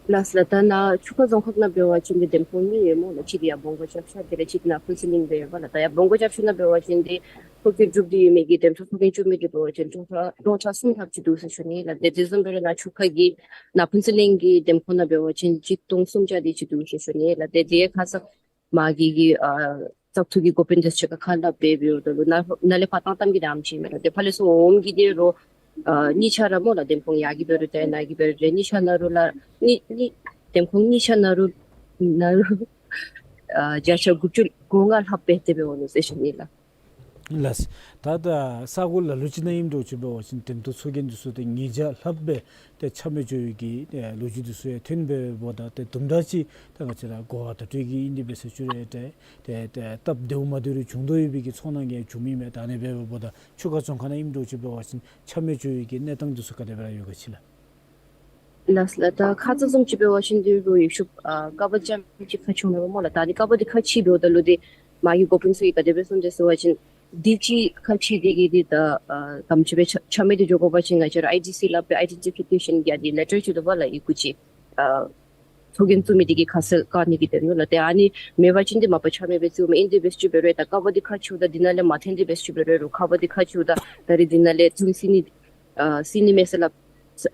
ལགས་ལགས། ད་ནཱ་ཆུ་ཁ་རྫོང་ཁག་ནང་འབད་བ་ཅིན་འདི་འདེམས་ཁོངས་གཉིས་ཡོད་སྨོ་ལགས། གཅིག་འདི་ཡར་སྦོང་གོ་ཅབ་ཤ་དེ་ལས་གཅིག་ནཱ་ཕུན་ཚོགས་གླིང་སྦེ་ཡོདཔ་ལགས། ད་ཡར་སྦོང་གོ་ཅབ་ཤ་ནང་འབད་བ་ཅིན་འདི་ཚོགས་རྒྱན་གྲུབ་སྟེ་ཡོད་མི་གི་འདེམས་ཐོན་ཚོགས་རྒྱན་བཙུགས་མི་འདི་འབད་བ་ཅིན་སྟོང་ཕྲག་སྟོང་ཕྲག་གསུམ་ལྷགཔ་ཅིག་འདུག་ཟེར་ཞུ་ནི་ལགས། དེ་དེ་བཟུམ་སྦེ་ར་ནཱ་ཆུ་ཁ་གི་ནཱ་ཕུན་ཚོགས་གླིང་གི་འདེམས་ཁོངས་ནང་འབད་བ་ཅིན་གཅིག་སྟོང་སུམ་བརྒྱ་དེ་ཅིག་འདུག་ཟེར་ཞུ་ནི་ལགས། དེ་དེ་ཁ་ཙ་མ་གི་གི་ཨ་བཙག་འཐུ་གི་འགོ་དཔོན་འདི་ཚུ་གཅིག་ཁར་ཁ་སླབ་སྦེ་འབདཝ་ད་ལུ་ནཱ་ནཱ་ལས་ཕར་བཏང་བཏངམ་གི་དེ་ཨ་ནེམ་ཅིག་མས་ལགས། དེ་ཕར་ལས་ཚུར་འོངམ་གི་དེ་རུ་ཨ་གཉིས་ཆ་ར་སྨོ་ལགས། འདེམས་ཁོངས་ཡར་གི་འབད་རུང་ཏེ་ནཱ་གི་འབད་རུང་ཏེ་གཉིས་ཆ་ནང་རུ་ལགས་གཉིས་གཉིས་འདེམས་ཁོངས་གཉིས་ཆ་ནང་རུ་ནང་རུ་ཨ་བརྒྱ་ཆ་དགུ་བཅུ་གོ་ལྔ་ལྷགཔ་སྦེ་དེ་སྦེ་འོང་ནུག་ཟེར་ཞུ་ནི་ལགས། ལགས། ད་ད་ས་གོ་ལ་ལུ་ཅིག་ནང་ཨིནམ་འདྲཝ་ཅིག་འབད་བ་ཅིན་འདེམས་ཐོན་ཚོགས་རྒྱན་འདི་ཚུ་ཏེ་ཉིས་བརྒྱ་ལྷགཔ་སྦེ་ཏེ་ཆ་མེད་འགྱོ་བའི་གི་ཨེ་ལོ་རྒྱུས་འདི་ཚུ་ཡང་ཐོན་སྦེ་འབདཝ་ད་ཏེ་དུམ་གྲ་ཅིག་ད་ང་བཅས་ར་གོ་བ་བརྡ་སྤྲོད་ཀྱི་ཨིན་དེ་སྦེ་ཟེར་ཞུ་རུང་ཏེ་ཏེ་ཏེ་སྟབས་བདེཝ་མ་བདེཝ་རེ་བྱུང་དོ་ཡོད་པའི་གི་ཚོར་སྣང་གི་བྱུང་མི་མས། ད་ཨ་ནི་སྦེ་འབདཝ་ད་ཆུ་ཁ་རྫོང་ཁག་ནང་ཨིནམ་འདྲཝ་ཅིག་འབད་བ་ཅིན་ཆ་མེད་འགྱོ་བའི་གི་གནས་སྟངས་འདི་ཚུ་ག་དེ་སྦེ་ར་ཡོད་ག་ཅིག་ལགས། ལགས་ལགས། ད་ཁ་ཙ་བཟུམ་ཅིག་འབད་བ་ཅིན་འདི་རུ་ཡུལ་ཤུལ་ཨ་ཀ་པ་རྐྱངམ་ཅིག་ཁ་ཕྱེཝ་མས་སྨོ་ལགས། ད་ཨ་ནི་ཀ་པ་འདི་ཁ་ཕྱེ་འབདཝ་ད་ལུ་འདི་མ་གི་འགོ་དཔོན་ཚུ་གིས་ག་དེ་སྦེ་གསུངས་དེས་ཟེར་བ་ཅིན་འདི་ཅིག་ཁ་ཕྱེ་སྟེ་གི་འདི་ད་ཨ་ག་དེམ་ཅིག་སྦེ་ཆ་ཆ་མེད་དེ་འགྱོ་དགོ་པ་ཅིན་ང་བཅས་ར་ཨའི་ཌི་སི་སླབ་སྦེ་ཨའི་ཌེན་ཊི་ཕི་ཀེ་ཤཱན་གྱི་ཨ་ནི་ལེ་ཊར་ཅིག་འདུག་པ་ལགས། ཡི་གུ་ཅིག་ཨ་ཚོགས་རྒྱན་བཙུགས་མི་འདི་གི་ཁ་གསལ་བཀག་ནི་གི་དོན་ལུ་ལགས། ཏེ་ཨ་ནི་མེད་པ་ཅིན་འདི་མ་པ་ཆ་མེད་སྦེ་བཙུགས་མི་ཨིན། དེ་སྦེ་ཅིག་འབད་རུང་ད་ཀ་པ་འདི་ཁ་ཕྱེཝ་ད་འདི་ནང་ལས་མ་ཐོན། དེ་སྦེ་ཅིག་འབད་རུང་ཁ་པ་འདི་ཁ་ཕྱེཝ་ད་ད་རིས་འདི་ནང་ལས་འཛུལ་སོ་ནི་ཨ་སོ་ནི་མས་ཟེར་སླབ་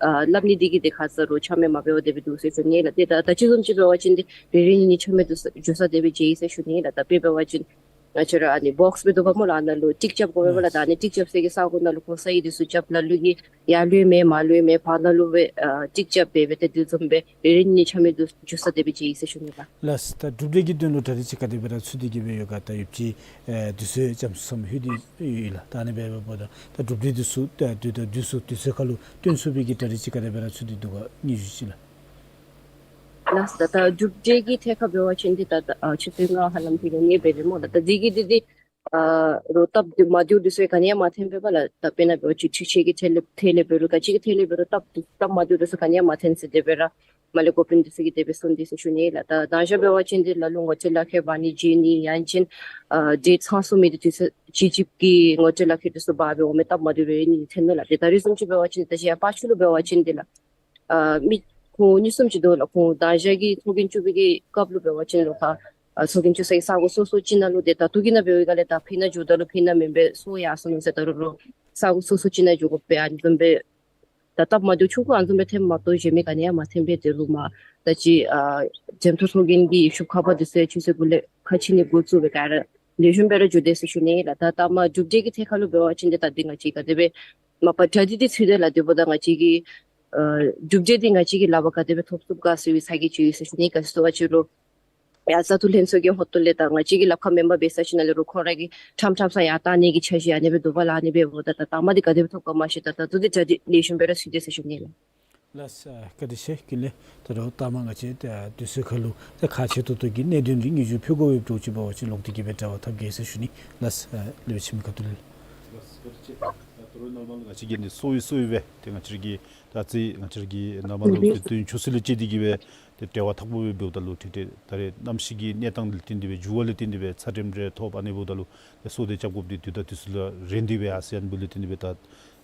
ཨ་སླབ་ནི་འདི་གིས་ཏེ་ཁ་ཙ་རུ་ཆ་མེད་མ་འབདཝ་དེ་སྦེ་འདུག་ཟེར་ཞུ་ནི་ལགས། ཏེ་ད་ད་ཅི་བཟུམ་ཅིག་འབད་བ་ཅིན་འདི་རེ་རེ་གཉིས་གཉིས་ཆ་མེད་འགྱོ་ས་འགྱོ་ས་དེ་སྦེ་མཇལ་ཡི་ཟེར་ཞུ་ནི་ལགས། ད་དཔེ་འབད་བ་ཅིན་ང་བཅས་ར་ཨ་ནི་བོགསི་སྦེ་འདུག་པ་སྨོ་ལགས། ཨ་ནཱ་ལུ་ཊིཀ་རྐྱབ་དགོ་པས་ལགས། ད་ཨ་ནི་ཊིཀ་རྐྱབ་ས་གི་ས་གོ་ནང་ལུ་གོ་ས་ཨིན། འདི་ཚུ་རྐྱབ་ལ་ལུ་གིས་ཡར་ལུས་མེད་མར་ལུས་མེད་བར་ན་ལུ་སྦེ་ཨ་ཊིཀ་རྐྱབ་སྦེ་སྦེ་ཏེ་དེ་བཟུམ་སྦེ་རེ་རེ་གཉིས་གཉིས་ཆ་མེད་འགྱོ་འགྱོ་ས་དེ་སྦེ་མཇལ་ཡི་ཟེར་ཞུ་ནི་ལགས། ལགས། ད་གྲུབ་འབྲས་ཀྱི་དོན་ལུ་གྲ་སྒྲིག་ཅིག་ག་དེ་སྦེ་ར་ཚུད་དེ་གི་སྦེ་ཡོད་ག། ད་ཡོདཔ་ཅིག་ཨེ་དུས་ཚོད་ཙམ་ཙམ་ལྷོད་དེ་ཡོད་ལགས། ད་ཨ་ནི་སྦེ་འབདཝ་ད་ད་གྲུབ་འབྲས་འདི་ཚུ་ད་དུས་ད་དུས་སུ་དུས་ཚོད་ཁར་ལུ་སྟོན་ཚུགས་པའི་གི་གྲ་སྒྲིག་ཅིག་ག་དེ་སྦེ་ར་ཚུད་དེ་འདུག་ག་སྙན་ཞུ་ཅིག་ལགས། ལགས། ད་ད་གྲུབ་འབྲས་ཀྱི་ཐད་ཁར་འབད་བ་ཅིན་འདི་ད་ད་ཨ་ཆུ་ཚོད་ལྔ་ཧ་ལམ་ཕྱིན་ནི་སྦེ་རེ་སྨོ་ལགས། ད་འདི་གི་འདི་འདི་ཨ་རུ་སྟབས་བདེཝ་མ་བདེཝ་འདི་ཚུ་ག་ནི་ཡང་མ་ཐོན་པས་པ་ལགས། ད་དཔེར་ན་འབད་བ་ཅིན་འཕྲུལ་ཆས་ཀྱི་ཐད་ལས་ཐད་ལས་འབད་རུང་ག་ཅི་གི་ཐད་ལས་འབད་རུང་སྟབས་སྟབས་མ་བདེཝ་འདི་ཚུ་ག་ནི་ཡང་མ་ཐོན་ཟེར་དེ་སྦེ་ར་མར་ལས་འགོ་དཔོན་འདི་ཚུ་གིས་དེ་སྦེ་གསུངས་ཏེ་ཟེར་ཞུ་ནི་ལགས། ད་མདང་ཞག་འབད་བ་ཅིན་འདི་ལ་ལུ་ངོ་སྤྲོད་ལག་ཁྱེར་འབག་ནི་བྱོན་ནི་ཡང་ཅིན་ཨ་འདི་ཚང་སོང་མི་འདི་དུས་ཚོད་ཅིག་ཅིག་གི་ངོ་སྤྲོད་ལག་ཁྱེར་འདི་ཚུ་འབག་སྦེ་འོང་མི་སྟབས་མ་བདེཝ་རེ་གཉིས་ཐོན་ནུག་ལགས། ཏེ་ད་རིས་བཟུམ་ཅིག་འབད་བ་ཅིན་ད་ཅི་ཡར་ཕར་ཕྱོགས་ལུ་འབད་བ་ཅིན་འདི་ལགས་ཨ་མི་ཁོང་གཉིས་གསུམ་ཅིག་འདུག་ལགས། ཁོང་མདང་ཞག་གི་ཚོགས་རྒྱན་བཙུགས་པའི་གི་སྐབས་ལུ་འབད་བ་ཅིན་ལོག་ཕར་ཨ་ཚོགས་རྒྱན་བཙུགས་ས་གི་ས་གོ་སོ་སོ་ཅིག་ནང་ལུ་ཏེ་ད་ལྟོ་གི་ནང་འབད་བའི་སྒང་ལས་ད་ཕི་ནང་འགྱོཝ་ད་ལུ་ཕི་ནང་མེན་པས་སོ་ཡར་སོང་ནུག་ཟེར། ད་རུང་རུང་ས་གོ་སོ་སོ་ཅིག་ནང་འགྱོ་དགོ་པས། ཨ་ནི་བཟུམ་སྦེ་ད་སྟབས་མ་བདེཝ་ཆུང་ཀུ་ཨ་ནི་བཟུམ་སྦེ་ཐོནམ་མ་གཏོགས་གཞན་མི་ག་ནི་ཡང་མ་ཐོན་པས། དེ་ལུ་མར་ད་ཅི་ཨ་འདེམས་ཐོན་ཚོགས་རྒྱན་གྱི་ཡིག་ཆ་ཁ་པར་འདི་ཚུ་ཡང་ཆུ་ཚོད་དགུ་ལས་ཁ་ཕྱེ་ནི་འགོ་བཙུགས་སྦེ་ག་ར་ལེགས་ཤོམ་སྦེ་ར་འགྱོ་དེས་ཟེར་ཞུ་ནི་ལགས། ད་ལྟ་མར་གྲུབ་འབྲས་ཀྱི་ཐད་ཁར་ལུ་འབད་བ་ཅིན་འདི་ད་འདི་ང་བཅས་ག་དེ་སྦེ་མ་པ་གྲ་སྒྲིག་འདི་ཚུད་དེ་ལགས། དེ་འབདཝ་ད་ང་བཅས་ཀྱིས་ཨ་གྲུབ་འབྲས་འདི་ང་བཅས་ཀྱིས་ལག་པར་ག་དེ་སྦེ་ཐོབ་ཚུགས་ག་ཟེར་བའི་ཚ་གྱང་ཅིག་ཡོད་ཟེར་ཞུ་ནི། ག་ཅི་ཟེར་བ་ཅིན་རུང་ཡར་བཙག་འཐུ་ལྷན་ཚོགས་ཀྱི་ཧོངས་ལས་ད་ང་བཅས་ཀྱི་ལག་ཁར་མེན་པར་འབད་ས་ཅིག་ནང་ལས་རུང་ཁོང་ར་གིས་ཁྲམ་ཁྲམ་ས་ཡར་བཏང་ནི་གི་འཆར་གཞི་ཨ་ནི་སྦེ་འདུག་པ་ལགས། ཨ་ནི་སྦེ་འབདཝ་ད་ད་ལྟ་མར་འདི་ག་དེ་སྦེ་ཐོབ་ག་མ་ཤེས། ད་ད་ལྟོ་འདི་གྲ་སྒྲིག་ལེགས་ཤོམ་སྦེ་ར་ཚུད་དེས་ཟེར་ཞུ་ནི་ལགས། ལགས་སོ། བཀའ་དྲིན་ཆེ། ཀུན་ལེགས། ད་རུང་ལྟ་མ་ང་བཅས་ད་དུས་ཚོད་ཁར་ལུ་ད་ཁག་ཆེ་ཏོག་ཏོ་གི་གནད་དོན་རེ་སྙན་ཞུ་ཕུལ་དགོ་པའི་འདྲཝ་ཅིག་འབད་བ་ཅིན་ལོག་སྟེ་གི་སྦེ་འབྲེལ་བ་འཐབ་གེ་ཟེར་ཞུ་ནི། ལགས་སོ། ལེགས་པའི་ཁྱིམ་ཁ་ཐུག་ལས། ལགས་སོ། བཀའ་དྲིན་ཆེ། ད་ད་རུང་ནཱ་ལས་མར་ལུ་ང་བཅས་ཀྱིས་ནི་གསོ་བའི་གསོ་བའི་སྦེ་ཏེ་ང་བཅས་ར་གི་ད་ཅི་ང་བཅས་ར་གི་ནཱ་མར་ལུ་ཏེ་དོན་ཆུ་སྲིན་ལུ་བཅད་དེ་གི་སྦེ་ཏེ་འབྲེལ་བ་འཐབ་དགོ་པའི་འབདཝ་ད་ལུ་ཏེ་ཏེ་ད་རེས་གནམ་གཤིས་ཀྱི་གནས་སྟངས་ལུ་བརྟེན་ཏེ་སྦེ་འགྱུར་བ་ལུ་བརྟེན་ཏེ་སྦེ་ཚ་དྲོད་རེ་ཐོབ། ཨ་ནི་འབདཝ་ད་ལུ་ཏེ་གསོ་དེ་རྐྱབ་དགོཔ་འདི་དུས་དང་དུས་སུ་ལུ་རན་ཏེ་སྦེ་ཡར་སོ་ཡི། ཨ་ནི་འབདཝ་ལུ་བརྟེན་ཏེ་སྦེ་ད་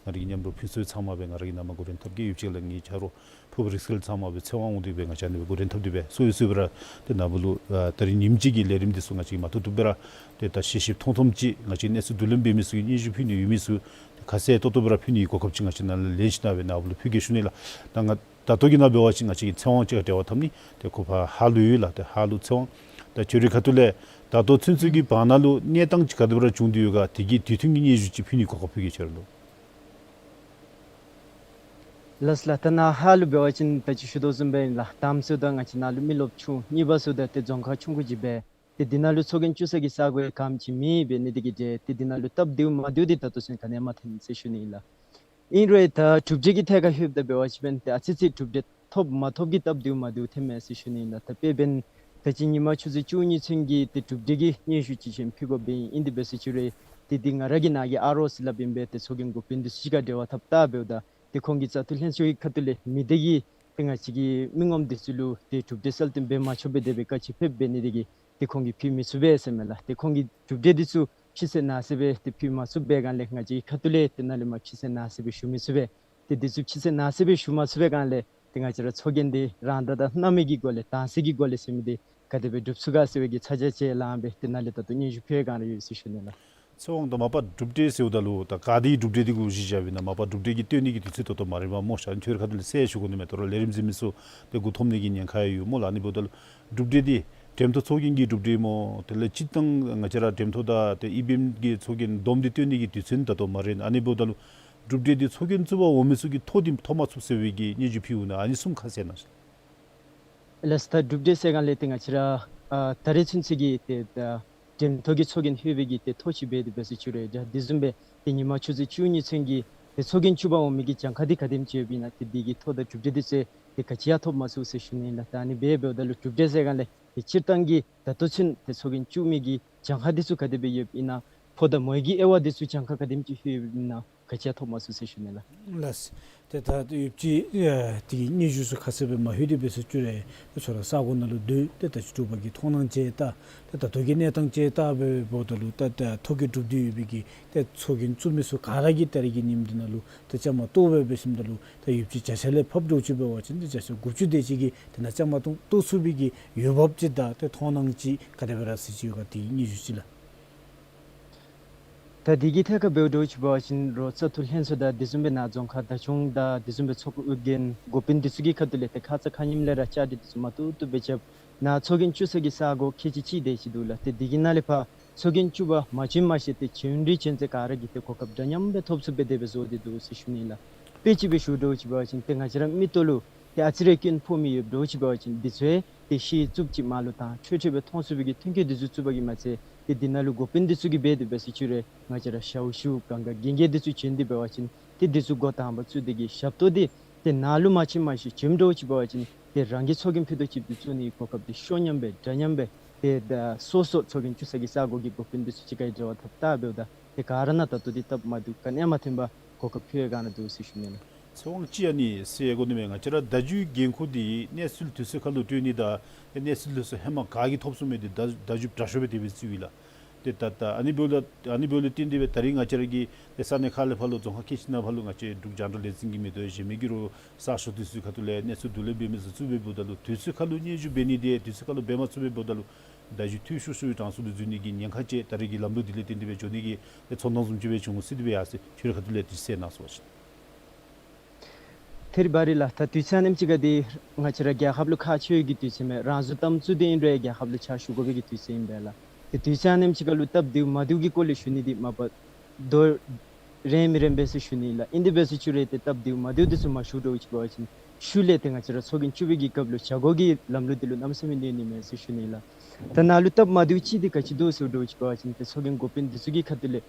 ང་རའི་མཉམ་རོགས་ཕུན་ཚོགས་ཚང་མ་སྦེ་ང་ར་གིས་ནཱ་མར་འགོ་འདྲེན་འཐབ་ཀྱི་ཡོདཔ་ཅིག་ལགས། ངེའི་ཆ་རོགས་ཕུརཔ་རིག་རྩལ་ཚང་མ་སྦེ་ཚེ་དབང་འོང་སྟེ་སྦེ་ང་བཅས་ཨ་ནི་སྦེ་འགོ་འདྲེན་འཐབ་སྟེ་སྦེ་གསོ་བའི་གསོ་བའི་སྦེ་ར་ཏེ་ནཱ་ལུ་ཨ་ད་རིས་ཉིནམ་གཅིག་གི་ལས་རིམ་འདི་ཚུ་ང་བཅས་ཀྱིས་མ་ཐུབ་ཐུབ་སྦེ་ར་ཏེ་ད་ཤེས་ཤེསཔ་མཐོང་མཐོངམ་ཅིག་ང་བཅས་གནས་ཚུལ་བསྡུ་ལེན་འབད་མི་ཚུ་གིས་སྙན་ཞུ་ཕུལ་ནི་ཡོད་མི་ཚུ་ཏེ་ཁ་གསལ་ཏོག་ཏོ་སྦེ་ར་ཕུལ་ནིའི་གོ་སྐབས་ཅིག་ང་བཅས་ནཱ་ལས་ལེན་ཞིནམ་སྦེ་ནཱ་ལུ་ཕུལ་གེ་ཞུ་ནི་ལགས། ད་ང་ད་ལྟོ་གི་ནང་འབད་བ་ཅིན་ང་བཅས་ཀྱིས་ཚེ་དབང་ཅིག་ཁར་འབྲེལ་བ་འཐབ་ནི་ཏེ་ཁོ་ཕར་ཧཱ་ལུ་ཡོད་ལགས། ཏེ་ཧཱ་ལུ་ཚེ་དབང་ད་ཁྱོད་རའི་ཁ་ཐུག་ལས་ད་ལྟོ་ཚུན་ཚོད་ཀྱི་བར་ན་ལུ་གནས་སྟངས་ཅིག་ག་དེ་སྦེ་ར་བྱུང་སྟེ་ཡོད་ག། དེ་གི་དུས་ཐུང་གི་སྙན་ཞུ་ཅིག་ཕུལ་ནིའི་གོ་སྐབས་ཕུལ་གེ་ཁྱོད་ར་ལུ། ལགས་ལགས། ད་ནཱ་ཧཱ་ལུ་འབད་བ་ཅིན་ད་ཅི་ཞུ་དོ་བཟུམ་སྦེ་ཨིན་ལགས། དང་པ་ཚུ་ད་ང་བཅས་ནཱ་ལུ་མི་རློབས་ཆུང་། གཉིས་པ་ཚུ་ད་ཏེ་རྫོང་ཁག་ཆུང་ཀུ་ཅིག་སྦེ་ཏེ་འདི་ནང་ལུ་ཚོགས་རྒྱན་བཙུགས་ས་གི་ས་གོ་ཡང་གངམ་ཅིག་མེད་པས། ཨ་ནི་དེ་གིས་ཏེ་ཏེ་འདི་ནང་ལུ་སྟབས་བདེཝ་མ་བདེཝ་འདི་ད་ལྟོ་ཚུན་ག་ནི་ཡང་མ་ཐོན་ཟེར་ཞུ་ནི་ཨིན་ལགས། ཨིན་རུང་ད་གྲུབ་འབྲས་ཀྱི་ཐད་ཁར་ལྷོདཔ་ད་འབད་བ་ཅིན་ཏེ་ཨ་ཙི་ཙི་གྲུབ་འབྲས་ཐོབ་མ་ཐོབ་ཀྱི་སྟབས་བདེཝ་མ་བདེཝ་ཐོནམ་མས་ཟེར་ཞུ་ནི་ཨིན་ལགས། ད་དཔེ་འབདན་ད་ཅི་ཉིན་མ་ཆུ་ཚོད་བཅུ་གཉིས་ཚུན་གྱི་ཏེ་གྲུབ་འབྲས་ཀྱི་སྙན་ཞུ་ཅིག་ཅིག་ཕུལ་དགོཔ་སྦེ་ཨིན། ཨིན་དེ་སྦེ་ཟེར་ཞུ་རུང་ཏེ་འདི་ང་ར་གི་ནཱ་གི་ཨ་རོགས་ཟེར་སླབ་ཨིན་པས། ཏེ་ཚོགས་རྒྱན་འགོ་དཔོན་འདི་ཚུ་གཅིག་ཁར་འབྲེལ་བ་འཐབ་ད་འབདཝ་ད་ཏེ་ཁོང་གིས་བཙག་འཐུ་ལྷན་ཚོགས་ཀྱི་ཁ་ཐུག་ལས་མི་སྡེ་གི་ཏེ་ང་བཅས་ཀྱི་མི་ངོམ་འདི་ཚུ་ལུ་ཏེ་གྲུབ་འབྲས་གསལ་སྟོན་འབད་མ་ཆོག་པའི་དེ་སྦེ་བཀའ་ཅིག་ཕེབས་པས། ཨ་ནི་དེ་གིས་ཏེ་ཁོང་གིས་ཕུལ་མི་ཚུགས་པས་ཟེར་མས་ལགས། ཏེ་ཁོང་གིས་གྲུབ་འབྲས་འདི་ཚུ་ཕྱི་གསལ་ནང་གསལ་སྦེ་ཏེ་ཕུལ་མ་ཚུགས་པའི་སྒང་ལས་ང་བཅས་ཀྱི་ཁ་ཐུག་ལས་ཏེ་ནཱ་ལས་མར་ཕྱི་གསལ་ནང་གསལ་སྦེ་ཞུ་མི་ཚུགས་པས། ཏེ་འདི་ཚུ་ཕྱི་གསལ་ནང་གསལ་སྦེ་ཞུ་མ་ཚུགས་པའི་སྒང་ལས་ ཏེ་ང་བཅས་ར་ཚོགས་རྒྱན་འདི་རང་ད་ད་སྣང་མེད་ཀྱི་སྒོ་ལས་དྭངས་གསལ་གྱི་སྒོ་ལས་ཟེར་མི་འདི་ག་དེ་སྦེ་སྒྲུབ་ཚུགས་ག་ཟེར་བའི་གི་ཚ་གྱང་ཅིག་ལངམ་སྦེ་ཏེ་ནཱ་ལས་ད་ལྟོ་སྙན་ཞུ་ཕུལ་བའི་སྒང་ར་ཡོད་ཟེར་ཞུ་ནི་ལགས། ཚེ་དབང་དང་མ་པ་སྒྲུབ་གྲལ་ཟེརཝ་ད་ལུ་ད་ག་དེ་སྒྲུབ་གྲལ་འདི་གུ་གཞི་བཞགཔ་ཨིན་ན། མ་པ་སྒྲུབ་གྲལ་གྱི་སྟོན་ནི་གི་དུས་ཚོད་ད་ལྟོ་མ་རན་པས་སྨོ། ཤ་ཁྱོད་རའི་ཁ་ཐུག་ལས་གསལ་ཞུ་དགོ་ནི་མས། ད་རུང་ལས་རིམ་གཟིགས་མི་ཚུ་ཏེ་མགུ་འཐོམ་ནི་གི་ཉེན་ཁ་ཡང་ཡོད་སྨོ་ལགས། ཨ་ནི་འབདཝ་ད་ལུ་སྒྲུབ་གྲལ་འདི་འགྲེམས་སྟོན་ཚོགས་རྒྱན་གྱི་སྒྲུབ་གྲལ་སྨོ། དེ་ལས་སྤྱིར་བཏང་ང་བཅས་ར་འགྲེམས་ཐོག་དང་ཏེ་ཨི་བི་ཨེམ་གྱི་ཚོགས་རྒྱན་བསྡོམས་ཏེ་སྟོན་ནི་གི་དུས་ཚོད་ད་ལྟོ་མ་རན། ཨ་ནི་འབདཝ་ད་ལུ་སྒྲུབ་གྲལ་འདི་ཚོགས་རྒྱན་བཙུགས་པར་འོང་མི་ཚུ་གིས་ཐོ་འདི་ཐོབ་མ་ཚུགས་ཟེར་བའི་གི་སྙན་ཞུ་ཕུལཝ་ཨིན་ན། ཨ་ནི་ཚུ་ཁ་གསལ་གནང་ཤིག། ལགས་སོ། ད་སྒྲུབ་གྲལ་ཟེར་སྒང་ལས་ཏེ་ང་བཅས་ར་ཨ་ད་རེས་ཚུན་ཚོད་ཀྱི་ཏེ་ད་འགྲེམས་ཐོག་གི་ཚོགས་རྒྱན་ལྷོད་པའི་གི་ཏེ་ཐོ་ཅིག་འབད་དེ་འབད་ཟེར་ཞུ་རུང་ཡང་དེ་བཟུམ་སྦེ་ཏེ་ཉིན་མ་ཆུ་ཚོད་བཅུ་གཉིས་ཚུན་གྱི་ཏེ་ཚོགས་རྒྱན་བཙུགས་པར་འོང་མི་གི་གྱངས་ཁ་འདི་ག་དེམ་ཅིག་ཡོདཔ་ཨིན་ན། ཏེ་དེ་གི་ཐོ་དང་གྲུབ་འབྲས་འདི་ཚུ་ཏེ་ག་ཅི་ཡང་ཐོབ་མ་ཚུགས་ཟེར་ཞུ་ནི་ལགས། ད་ཨ་ནི་སྦེ་འབདཝ་ད་ལུ་གྲུབ་འབྲས་ཟེར་སྒང་ལས་ཏེ་སྤྱིར་བཏང་གི་ད་ལྟོ་ཚུན་ཏེ་ཚོགས་རྒྱན་བཙུགས་མི་གི་གྱངས་ཁ་འདི་ཚུ་ག་དེ་སྦེ་ཡོདཔ་ཨིན་ན། ཕོ་དང་མོའི་གི་དབྱེ་བ་འདི་ཚུ་གྱངས་ཁ་ག་དེམ་ཅིག་ལྷོདཔ་ཨིན་ན། ག་ཅི་ཡང་ཐོབ་མ་ཚུགས་ཟེར་ཞུ་ནི་ལགས། ལགས། ཏེ་ད་ཡོདཔ་ཅིག་ཨ་དེ་གི་སྙན་ཞུ་ཚུ་ཁ་གསལ་སྦེ་མ་ལྷོད་དེ་འབད་ཟེར་ཞུ་རུང་ཡང་ཏེ་ཁྱོད་ར་ས་གོ་ནང་ལུ་སྡོད་དེ་ད་ཅི་སྒྲུབ་པ་གི་མཐོང་སྣང་ཅིག་བལྟ། ཏེ་ད་ལྟོ་གི་གནས་སྟངས་ཅིག་བལྟ་སྦེ་འབདཝ་ད་ལུ་ད་ད་ཐོ་གི་གྲུབ་འབྲས་ཡོད་པའི་གི་ཏེ་ཚོགས་རྒྱན་བཙུགས་མི་ཚུ་ག་ར་གིས་ད་རེས་ཀྱི་ཉིནམ་འདི་ནང་ལུ་ཏེ་བཅའ་མར་གཏོགས་སྦེ་འབད་ཞིནམ་ད་ལུ་ད་ཡོདཔ་ཅིག་བརྒྱ་ཆ་ལས་ཕབ་འདྲཝ་ཅིག་འབད་བ་ཅིན་ཏེ་བརྒྱ་ཆ་དགུ་བཅུ་དེ་ཅིག་གིས་ཏེ་ནཱ་བཅའ་མར་གཏོགས་གཏོགས་ཚུགས་པའི་གི་འོས་འབབ་ཅིག་དང་ཏེ་མཐོང་སྣང་ཅིག་ག་དེ་སྦེ་ར་གཟིགས་ཅི་ཡོད་ག། དེ་གི་སྙན་ཞུ་ཅིག་ལགས། ད་དེ་གི་ཐད་ཁར་འབདཝ་འདྲཝ་ཅིག་འབད་བ་ཅིན་རོགས་བཙག་འཐུ་ལྷན་ཚོགས་དང་དེ་བཟུམ་སྦེ་ནཱ་རྫོང་ཁག་བདག་སྐྱོང་དང་དེ་བཟུམ་སྦེ་ཚོགས་པའི་ཨོ་རྒྱན་འགོ་དཔོན་འདི་ཚུ་གི་ཁ་ཐུག་ལས་ཏེ་ཁ་ཙ་ཁ་ཉིནམ་ལས་ར་བཅའ་སྒྲིག་འདི་ཚུ་མ་ཏོག་ཏོ་སྦེ་རྐྱབ། ནཱ་ཚོགས་རྒྱན་བཙུགས་ས་གི་ས་གོ་ཁལ་གཅིག་གཅིག་དེ་ཅིག་འདུག་ལགས། ཏེ་དེ་གི་ནང་ལས་ཕར་ཚོགས་རྒྱན་བཙུགས་པར་མ་བྱོན་མ་ཤེས་ཏེ་བྱོན་རིགས་བྱོན་ཚེ་ག་ར་གིས་ཏེ་གོ་སྐབས་འདྲ་མཉམ་སྦེ་ཐོབ་ཚུགསཔ་སྦེ་དེ་སྦེ་བཟོ་སྟེ་འདུག་ཟེར་ཞུ་ནི་ལགས། དཔེ་ཅིག་སྦེ་ཞུ་འདྲཝ་ཅིག་འབད་བ་ཅིན་ཏེ་ང་བཅས་ར་མིག་ཏོ་ལུ་ཏེ་ཨ་ཙི་རེ་སྐྱོན་ཕོག་མི་ཡོདཔ་འདྲཝ་ཅིག་འབད་བ་ཅིན་འདི་ཚུ་ཡང་ཏེ་ཤེས་ཚུགསཔ་ཅིག་མར་ལུ་དྭངས་འཕྲོས་འཕྲོས་སྦེ་མཐོང་ཚུགས་པའི་གི་མཐུན་རྐྱེན་འདི་ཚུ་བཙུགས་པ་གིས་མ་ཚད་ཏེ་འདི་ནང་ལུ་འགོ་དཔོན་འདི་ཚུ་གིས་འབད་དེ་འབད་ཟེར་ཞུ་རུང་ང་བཅས་ར་ཞའོ་ཞུ་གང་ག་གན་རྐྱལ་འདི་ཚུ་བྱོན་ཏེ་འབད་བ་ཅིན་ཏེ་འདི་ཚུ་འགོ་དང་པ་བཙུགས་ཏེ་གི་ཞབས་ཏོག་འདི་ཏེ་ནཱ་ལུ་མ་བྱོན་མ་ཤེས་བྱོནམ་འདྲཝ་ཅིག་འབད་བ་ཅིན་ཏེ་རང་གི་ཚོགས་རྒྱན་ཕུད་རྡོག་ཅིག་འདི་བཙུགས་ནི་གི་གོ་སྐབས་འདི་ཤོར་སྙམ་སྦེ་དྲག་སྙམ་སྦེ་ཏེ་ད་སོ་སོ་ཚོགས་རྒྱན་བཙུགས་ས་གི་ས་གོ་གི་འགོ་དཔོན་འདི་ཚུ་གཅིག་ཁར་འབྲེལ་བ་འཐབ་བལྟ་འབདཝ་ད་ཏེ་ག་ར་ནང་ད་ལྟོ་འདི་སྟབས་མ་བདེཝ་ག་ནི་ཡང་མ་ཐོན་པར་གོ་སྐབས་ཕུལ་བའི་སྒང་ར་འདུག་ཟེར་ཞུ་ནི་ལགས། ཚེ་དབང་ཅིག་ཨ་ནི་ཟེར་དགོ་ནི་མས། ང་བཅས་ར་བརྡ་བརྒྱུད་འགན་ཁུར་འདི་གནས་ཚུལ་དུས་ཚོད་ཁར་ལུ་སྤྲོད་ནི་དང་གནས་ཚུལ་དེ་ཚུ་ཧེ་མ་ག་གིས་ཐོབ་ཚུགས་མི་འདི་བརྡ་བརྡ་བརྒྱུད་དྲག་ཤོས་སྦེ་དེ་སྦེ་བརྩིཝ་ཨིན་ལགས། ཏེ་ད་ད་ཨ་ནི་འབདཝ་ལས་ཨ་ནི་འབདཝ་ལས་བརྟེན་ཏེ་སྦེ་ད་རིས་ང་བཅས་ར་གི་ཏེ་ས་གནས་ཁག་ལས་ཕར་ལུ་རྫོང་ཁག་ཁལ་གཅིག་ནང་ཕར་ལུ་ང་བཅས་འབྲུག་རྒྱང་བསྒྲགས་ལས་འཛིན་གྱི་མེན་ཏེ་གཞན་མི་གི་རོགས་གསར་ཤོག་དེ་ཚུ་ཁ་ཐུག་ལས་གནས་ཚུལ་བསྡུ་ལེན་འབད་མི་ཚུ་བཙུགས་སྦེ་འབདཝ་ད་ལུ་དུས་ཚོད་ཁར་ལུ་སྙན་ཞུ་འབད་ནི་དེ་དུས་ཚོད་ཁར་ལུ་འབད་མ་ཚུགས་སྦེ་འབདཝ་ད་ལུ་བརྡ་བརྒྱུད་འཐུས་ཤོར་ཤོར་བའི་གྲངས་སུ་ལུ་འཛུལ་ནི་གི་ཉེན་ཁ་ཅིག་ད་རེས་ཀྱི་ལམ་ལུགས་འདི་ལས་བརྟེན་ཏེ་སྦེ་འགྱོ་ནི་གི་ཏེ་ཚོར་སྣང་བཟུམ་ཅིག་སྦེ་བྱུང་ཟེར་དེ་སྦེ་ཡར་སོང་། ཁྱོད་རའི་ཁ་ཐུག་ལས་དེ་གསལ་གནང་ཟེར་བ་ཅིན། ཐེ་རི་བ་རི་ལགས། ད་དུས་ཚོད་ཨ་ནེམ་ཅིག་ཁར་འདི་ང་བཅས་ར་རྒྱལ་ཁབ་ལུ་ཁག་ཆེ་བའི་གི་དུས་ཚོད་མས། རང་བཟོ་གཏམ་བཙུགས་ཏེ་ཨིན་རུང་རྒྱལ་ཁབ་ལུ་ཕྱག་ཞུ་དགོ་པའི་གི་དུས་ཚོད་ཨིན་པས་ལགས། ཏེ་དུས་ཚོད་ཨ་ནེམ་ཅིག་ཁར་ལུ་སྟབས་བདེཝ་མ་བདེཝ་གི་སྐོར་ལས་ཞུ་ནི་འདི་མ་པ་དོ་རན་མི་རན་པས་ཟེར་ཞུ་ནི་ལགས། ཨིན་དེ་འབད་ཟེར་ཞུ་རུང་ཏེ་སྟབས་བདེཝ་མ་བདེཝ་འདི་ཚུ་མ་ཞུ་འདྲཝ་ཅིག་འབད་བ་ཅིན་ཤུལ་ལས་ཏེ་ང་བཅས་ར་ཚོགས་རྒྱན་བཙུགས་པའི་གི་སྐབས་ལུ་བྱ་སྒོ་གི་ལམ་ལུགས་འདི་ལུ་གནམ་མེད་ས་མེད་གནོད་ནི་མས་ཟེར་ཞུ་ནི་ལགས། ད་ནཱ་ལུ་སྟབས་མ་བདེཝ་ཅིག་འདི་ག་ཅི་འདུག་ཟེར་འདྲཝ་ཅིག་འབད་བ་ཅིན་ཏེ་ཚོགས་རྒྱན་འགོ་དཔོན་འདི་ཚུ་གི་ཁ་ཐུག་ལས་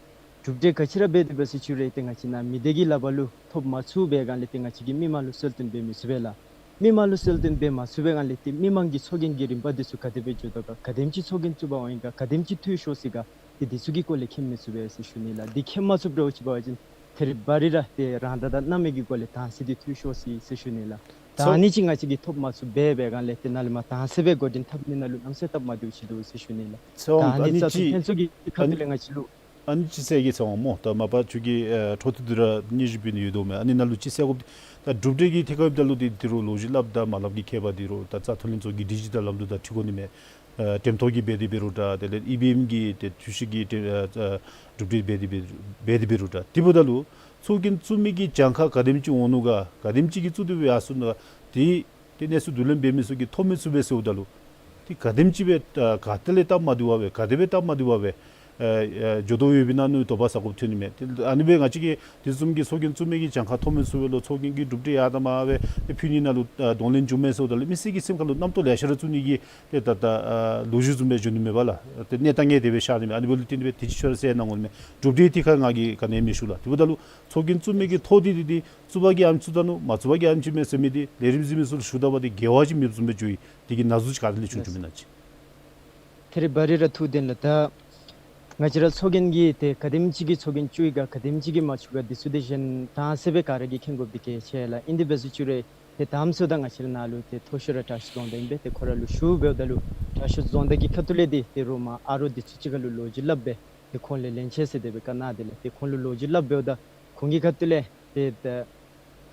གྲུབ་འབྲས་ག་ཅི་ར་འབད་དེ་འབད་ཟེར་ཞུ་རུང་ཏེ་ང་བཅས་ནཱ་མི་སྡེ་གི་ལག་པར་ལུ་ཐོབ་མ་ཚུགས་པའི་སྒང་ལས་ཏེ་ང་བཅས་ཀྱིས་མི་མང་ལུ་གསོལ་སྟོན་འབད་མི་ཚུགས་པས་ལགས། མི་མང་ལུ་གསོལ་སྟོན་འབད་མ་ཚུགས་པའི་སྒང་ལས་ཏེ་མི་མང་གི་ཚོགས་རྒྱན་གྱི་རིམ་པ་འདི་ཚུ་ག་དེ་སྦེ་འགྱོ་དོ་ག་ག་དེམ་ཅིག་ཚོགས་རྒྱན་བཙུགས་པར་འོང་ཡི་ག་ག་དེམ་ཅིག་འཐུས་ཤོར་སོ་ཡི་ག་ཏེ་འདི་ཚུ་གི་སྐོར་ལས་མཁྱེན་མི་ཚུགས་པས་ཟེར་ཞུ་ནི་ལགས། འདི་མཁྱེན་མ་ཚུགསཔ་འདྲཝ་ཅིག་འབད་བ་ཅིན་ཐེ་རི་བ་རི་ར་ཏེ་རང་ད་ད་སྣང་མེད་ཀྱི་སྒོ་ལས་དྭངས་གསལ་འདི་འཐུས་ཤོར་སོ་ཡི་ཟེར་ཞུ་ནི་ལགས། ད་ཨ་ནི་ཅིག་ང་བཅས་ཀྱིས་ཐོབ་མ་ཚུགས་པའི་སྒང་ལས་ཏེ་ནཱ་ལས་མར་དྭངས་གསལ་སྦེ་འགོ་འདྲེན་འཐབ་ནི་ནང་ལུ་གནམ་མེད་ས་མེད་སྟབས་མ་བདེཝ་ཅིག་འདུག་ཟེར་ཞུ་ནི་ལགས། ད་ཨ་ནི་ཚོགས་རྒྱན་ལྷན་ཚོགས་ཀྱི་ཁ་ཐུག་ལས་ང་བཅས་ལུ་ཨ་ནི་ཅིག་ཟེར་གེ་ཚེ་དབང་སྨོ། ད་མ་པ་ཁྱོད་ཀྱིས་ཨ་འཕྲོ་མཐུད་དེ་ར་སྙན་ཞུ་ཕུལ་ནི་ཡོད་དོ་མས། ཨ་ནི་ནང་ལུ་ཅིག་ཟེར་དགོཔ་འདི་ད་གྲུབ་འབྲས་ཀྱི་ཐད་ཁར་འབདཝ་ད་ལུ་འདི་འདི་རུ་ལོ་རྒྱུས་སླབ་དང་མ་སླབ་ཀྱི་ཁྱད་པར་འདི་རུ་ད་རྩ་ཐོ་ལྷན་ཚོགས་ཀྱི་སྒྲིག་གཞི་དང་ལམ་ལུགས་དང་འཁྲིལ་དགོ་ནི་མས། ཨ་འགྲེམས་ཐོག་གི་འབད་དེ་འབད་རུང་འདྲ་དེ་ལས་ཨི་བི་ཨེམ་གི་ཏེ་དུས་ཅི་གི་ཏེ་ཨ་ཨ་གྲུབ་འབྲས་འབད་དེ་འབད་འབད་དེ་འབད་རུང་འདྲ་དེ་འབདཝ་ད་ལུ་ཚོགས་རྒྱན་བཙུགས་མི་གི་གྱངས་ཁ་ག་དེམ་ཅིག་འོང་ནུག་ག་ག་དེམ་ཅིག་གིས་བཙུགས་ཏེ་སྦེ་ཡར་སོང་ནུག་ག་དེ་ཏེ་གནས་ཚུལ་བསྡུ་ལེན་འབད་མི་ཚུ་གིས་ཐོབ་མི་ཚུགས་པས་ཟེརཝ་ད་ལུ་ཏེ་ག་དེམ་ཅིག་སྦེ་ཨ་ག་ཏེ་ལས་སྟབས་མ་བདེཝ་སྦེ་ག་དེ་སྦེ་སྟབས་མ་བདེཝ་སྦེ་ཨ་ཨ་འགྱོ་དོ་ཡོདཔ་ཨིན་ན་མནོ་དོགས་པ་ཟ་དགོཔ་ཐོན་ནི་མས། ཏེ་ཨ་ནི་སྦེ་ང་བཅས་ཀྱིས་དེ་བཟུམ་གྱི་ཚོགས་རྒྱན་བཙུགས་མི་གི་གྱངས་ཁ་ཐོབ་མི་ཚུགས་པས་ལོ་ཚོགས་རྒྱན་གྱི་གྲུབ་འབྲས་ཡར་དང་མར་སྦེ་ཏེ་ཕུལ་ནི་ནང་ལུ་ཨ་གདོང་ལེན་འབྱུངམ་མས་ཟེརཝ་ད་ལུ་མི་སེར་གྱི་སེམས་ཁར་ལུ་རྣམ་རྟོག་ལེ་ཤ་ར་བཙུགས་ནི་གི་ཏེ་ད་ད་ཨ་ལོ་རྒྱུས་བཟུམ་སྦེ་འགྱོ་ནི་མས་པ་ལགས། ཏེ་གནས་སྟངས་ངེས་དེ་སྦེ་ཤར་ནི་མས། ཨ་ནི་འབདཝ་ལས་བརྟེན་ཏེ་སྦེ་དེ་ཅིག་ཁྱོད་ར་གསལ་གནང་དགོ་ནི་མས། གྲུབ་འབྲས་དེ་ཁར་ང་གིས་ག་ནི་ཡང་མི་ཞུ་ལགས། དེ་འབདཝ་ད་ལུ་ཚོགས་རྒྱན་བཙུགས་མི་གི་ཐོ་འདི་འདི་འདི་བཙུགས་པར་གྱིས་ཨིནམ་ཅིག་ད་ནུག་མ་བཙུགས་པར་གྱིས་ཨིནམ་ཅིག་མས་ཟེར་མི་འདི་ལས་རིམ་གཟིགས་མི་ཚུ་ལུ་ཞུཝ་ད་འབད་དེ་འགལ་བ་ཅིག་མེདཔ་བཟུམ་སྦེ་འགྱོ་ཡི། དེ་གི་ན་ཟུག་ཅིག་ག་ཏེ་ལས་བྱུང་བྱུངམ་ཨིན་ན་ཅིག། ཐེ་རི་བ་རི་ར་ཐུགས་བདེན་ལགས། ད་ང་བཅས་ར་ཚོགས་རྒྱན་གྱི་ཏེ་ག་དེམ་ཅིག་གིས་ཚོགས་རྒྱན་བཙུགས་ཡི་ག་ག་དེམ་ཅིག་གིས་མ་བཙུགས་ག་འདི་ཚུ་ཏེ་གཞན་དྭངས་གསལ་སྦེ་ག་ར་གིས་མཁྱེན་དགོཔ་འདི་གལ་ཆེ་ལགས། ཨིན་དེ་འབད་ཟེར་ཞུ་རུང་ཏེ་དང་པ་ཚུ་ད་ང་བཅས་ར་ནཱ་ལུ་ཏེ་མཐོ་ཤོས་ར་དྲག་ཤོས་རྫོང་བདག་ཨིན་པས། ཏེ་ཁོ་ར་ལུ་ཞུ་འབདཝ་ད་ལུ་དྲག་ཤོས་རྫོང་བདག་གི་ཁ་ཐུག་ལས་འདི་ཏེ་རོགས་མ་ཨ་རོགས་འདི་ཚུ་གཅིག་ཁར་ལུ་ལོ་རྒྱུས་སླབ་སྦེ་ཏེ་ཁོང་ལས་ལན་ཆེ་ཟེར་དེ་སྦེ་བཀའ་གནང་། དེ་ལས་ཏེ་ཁོང་ལུ་ལོ་རྒྱུས་སླབ་འབདཝ་ད་ཁོང་གི་ཁ་ཐུག་ལས་ཏེ་ད་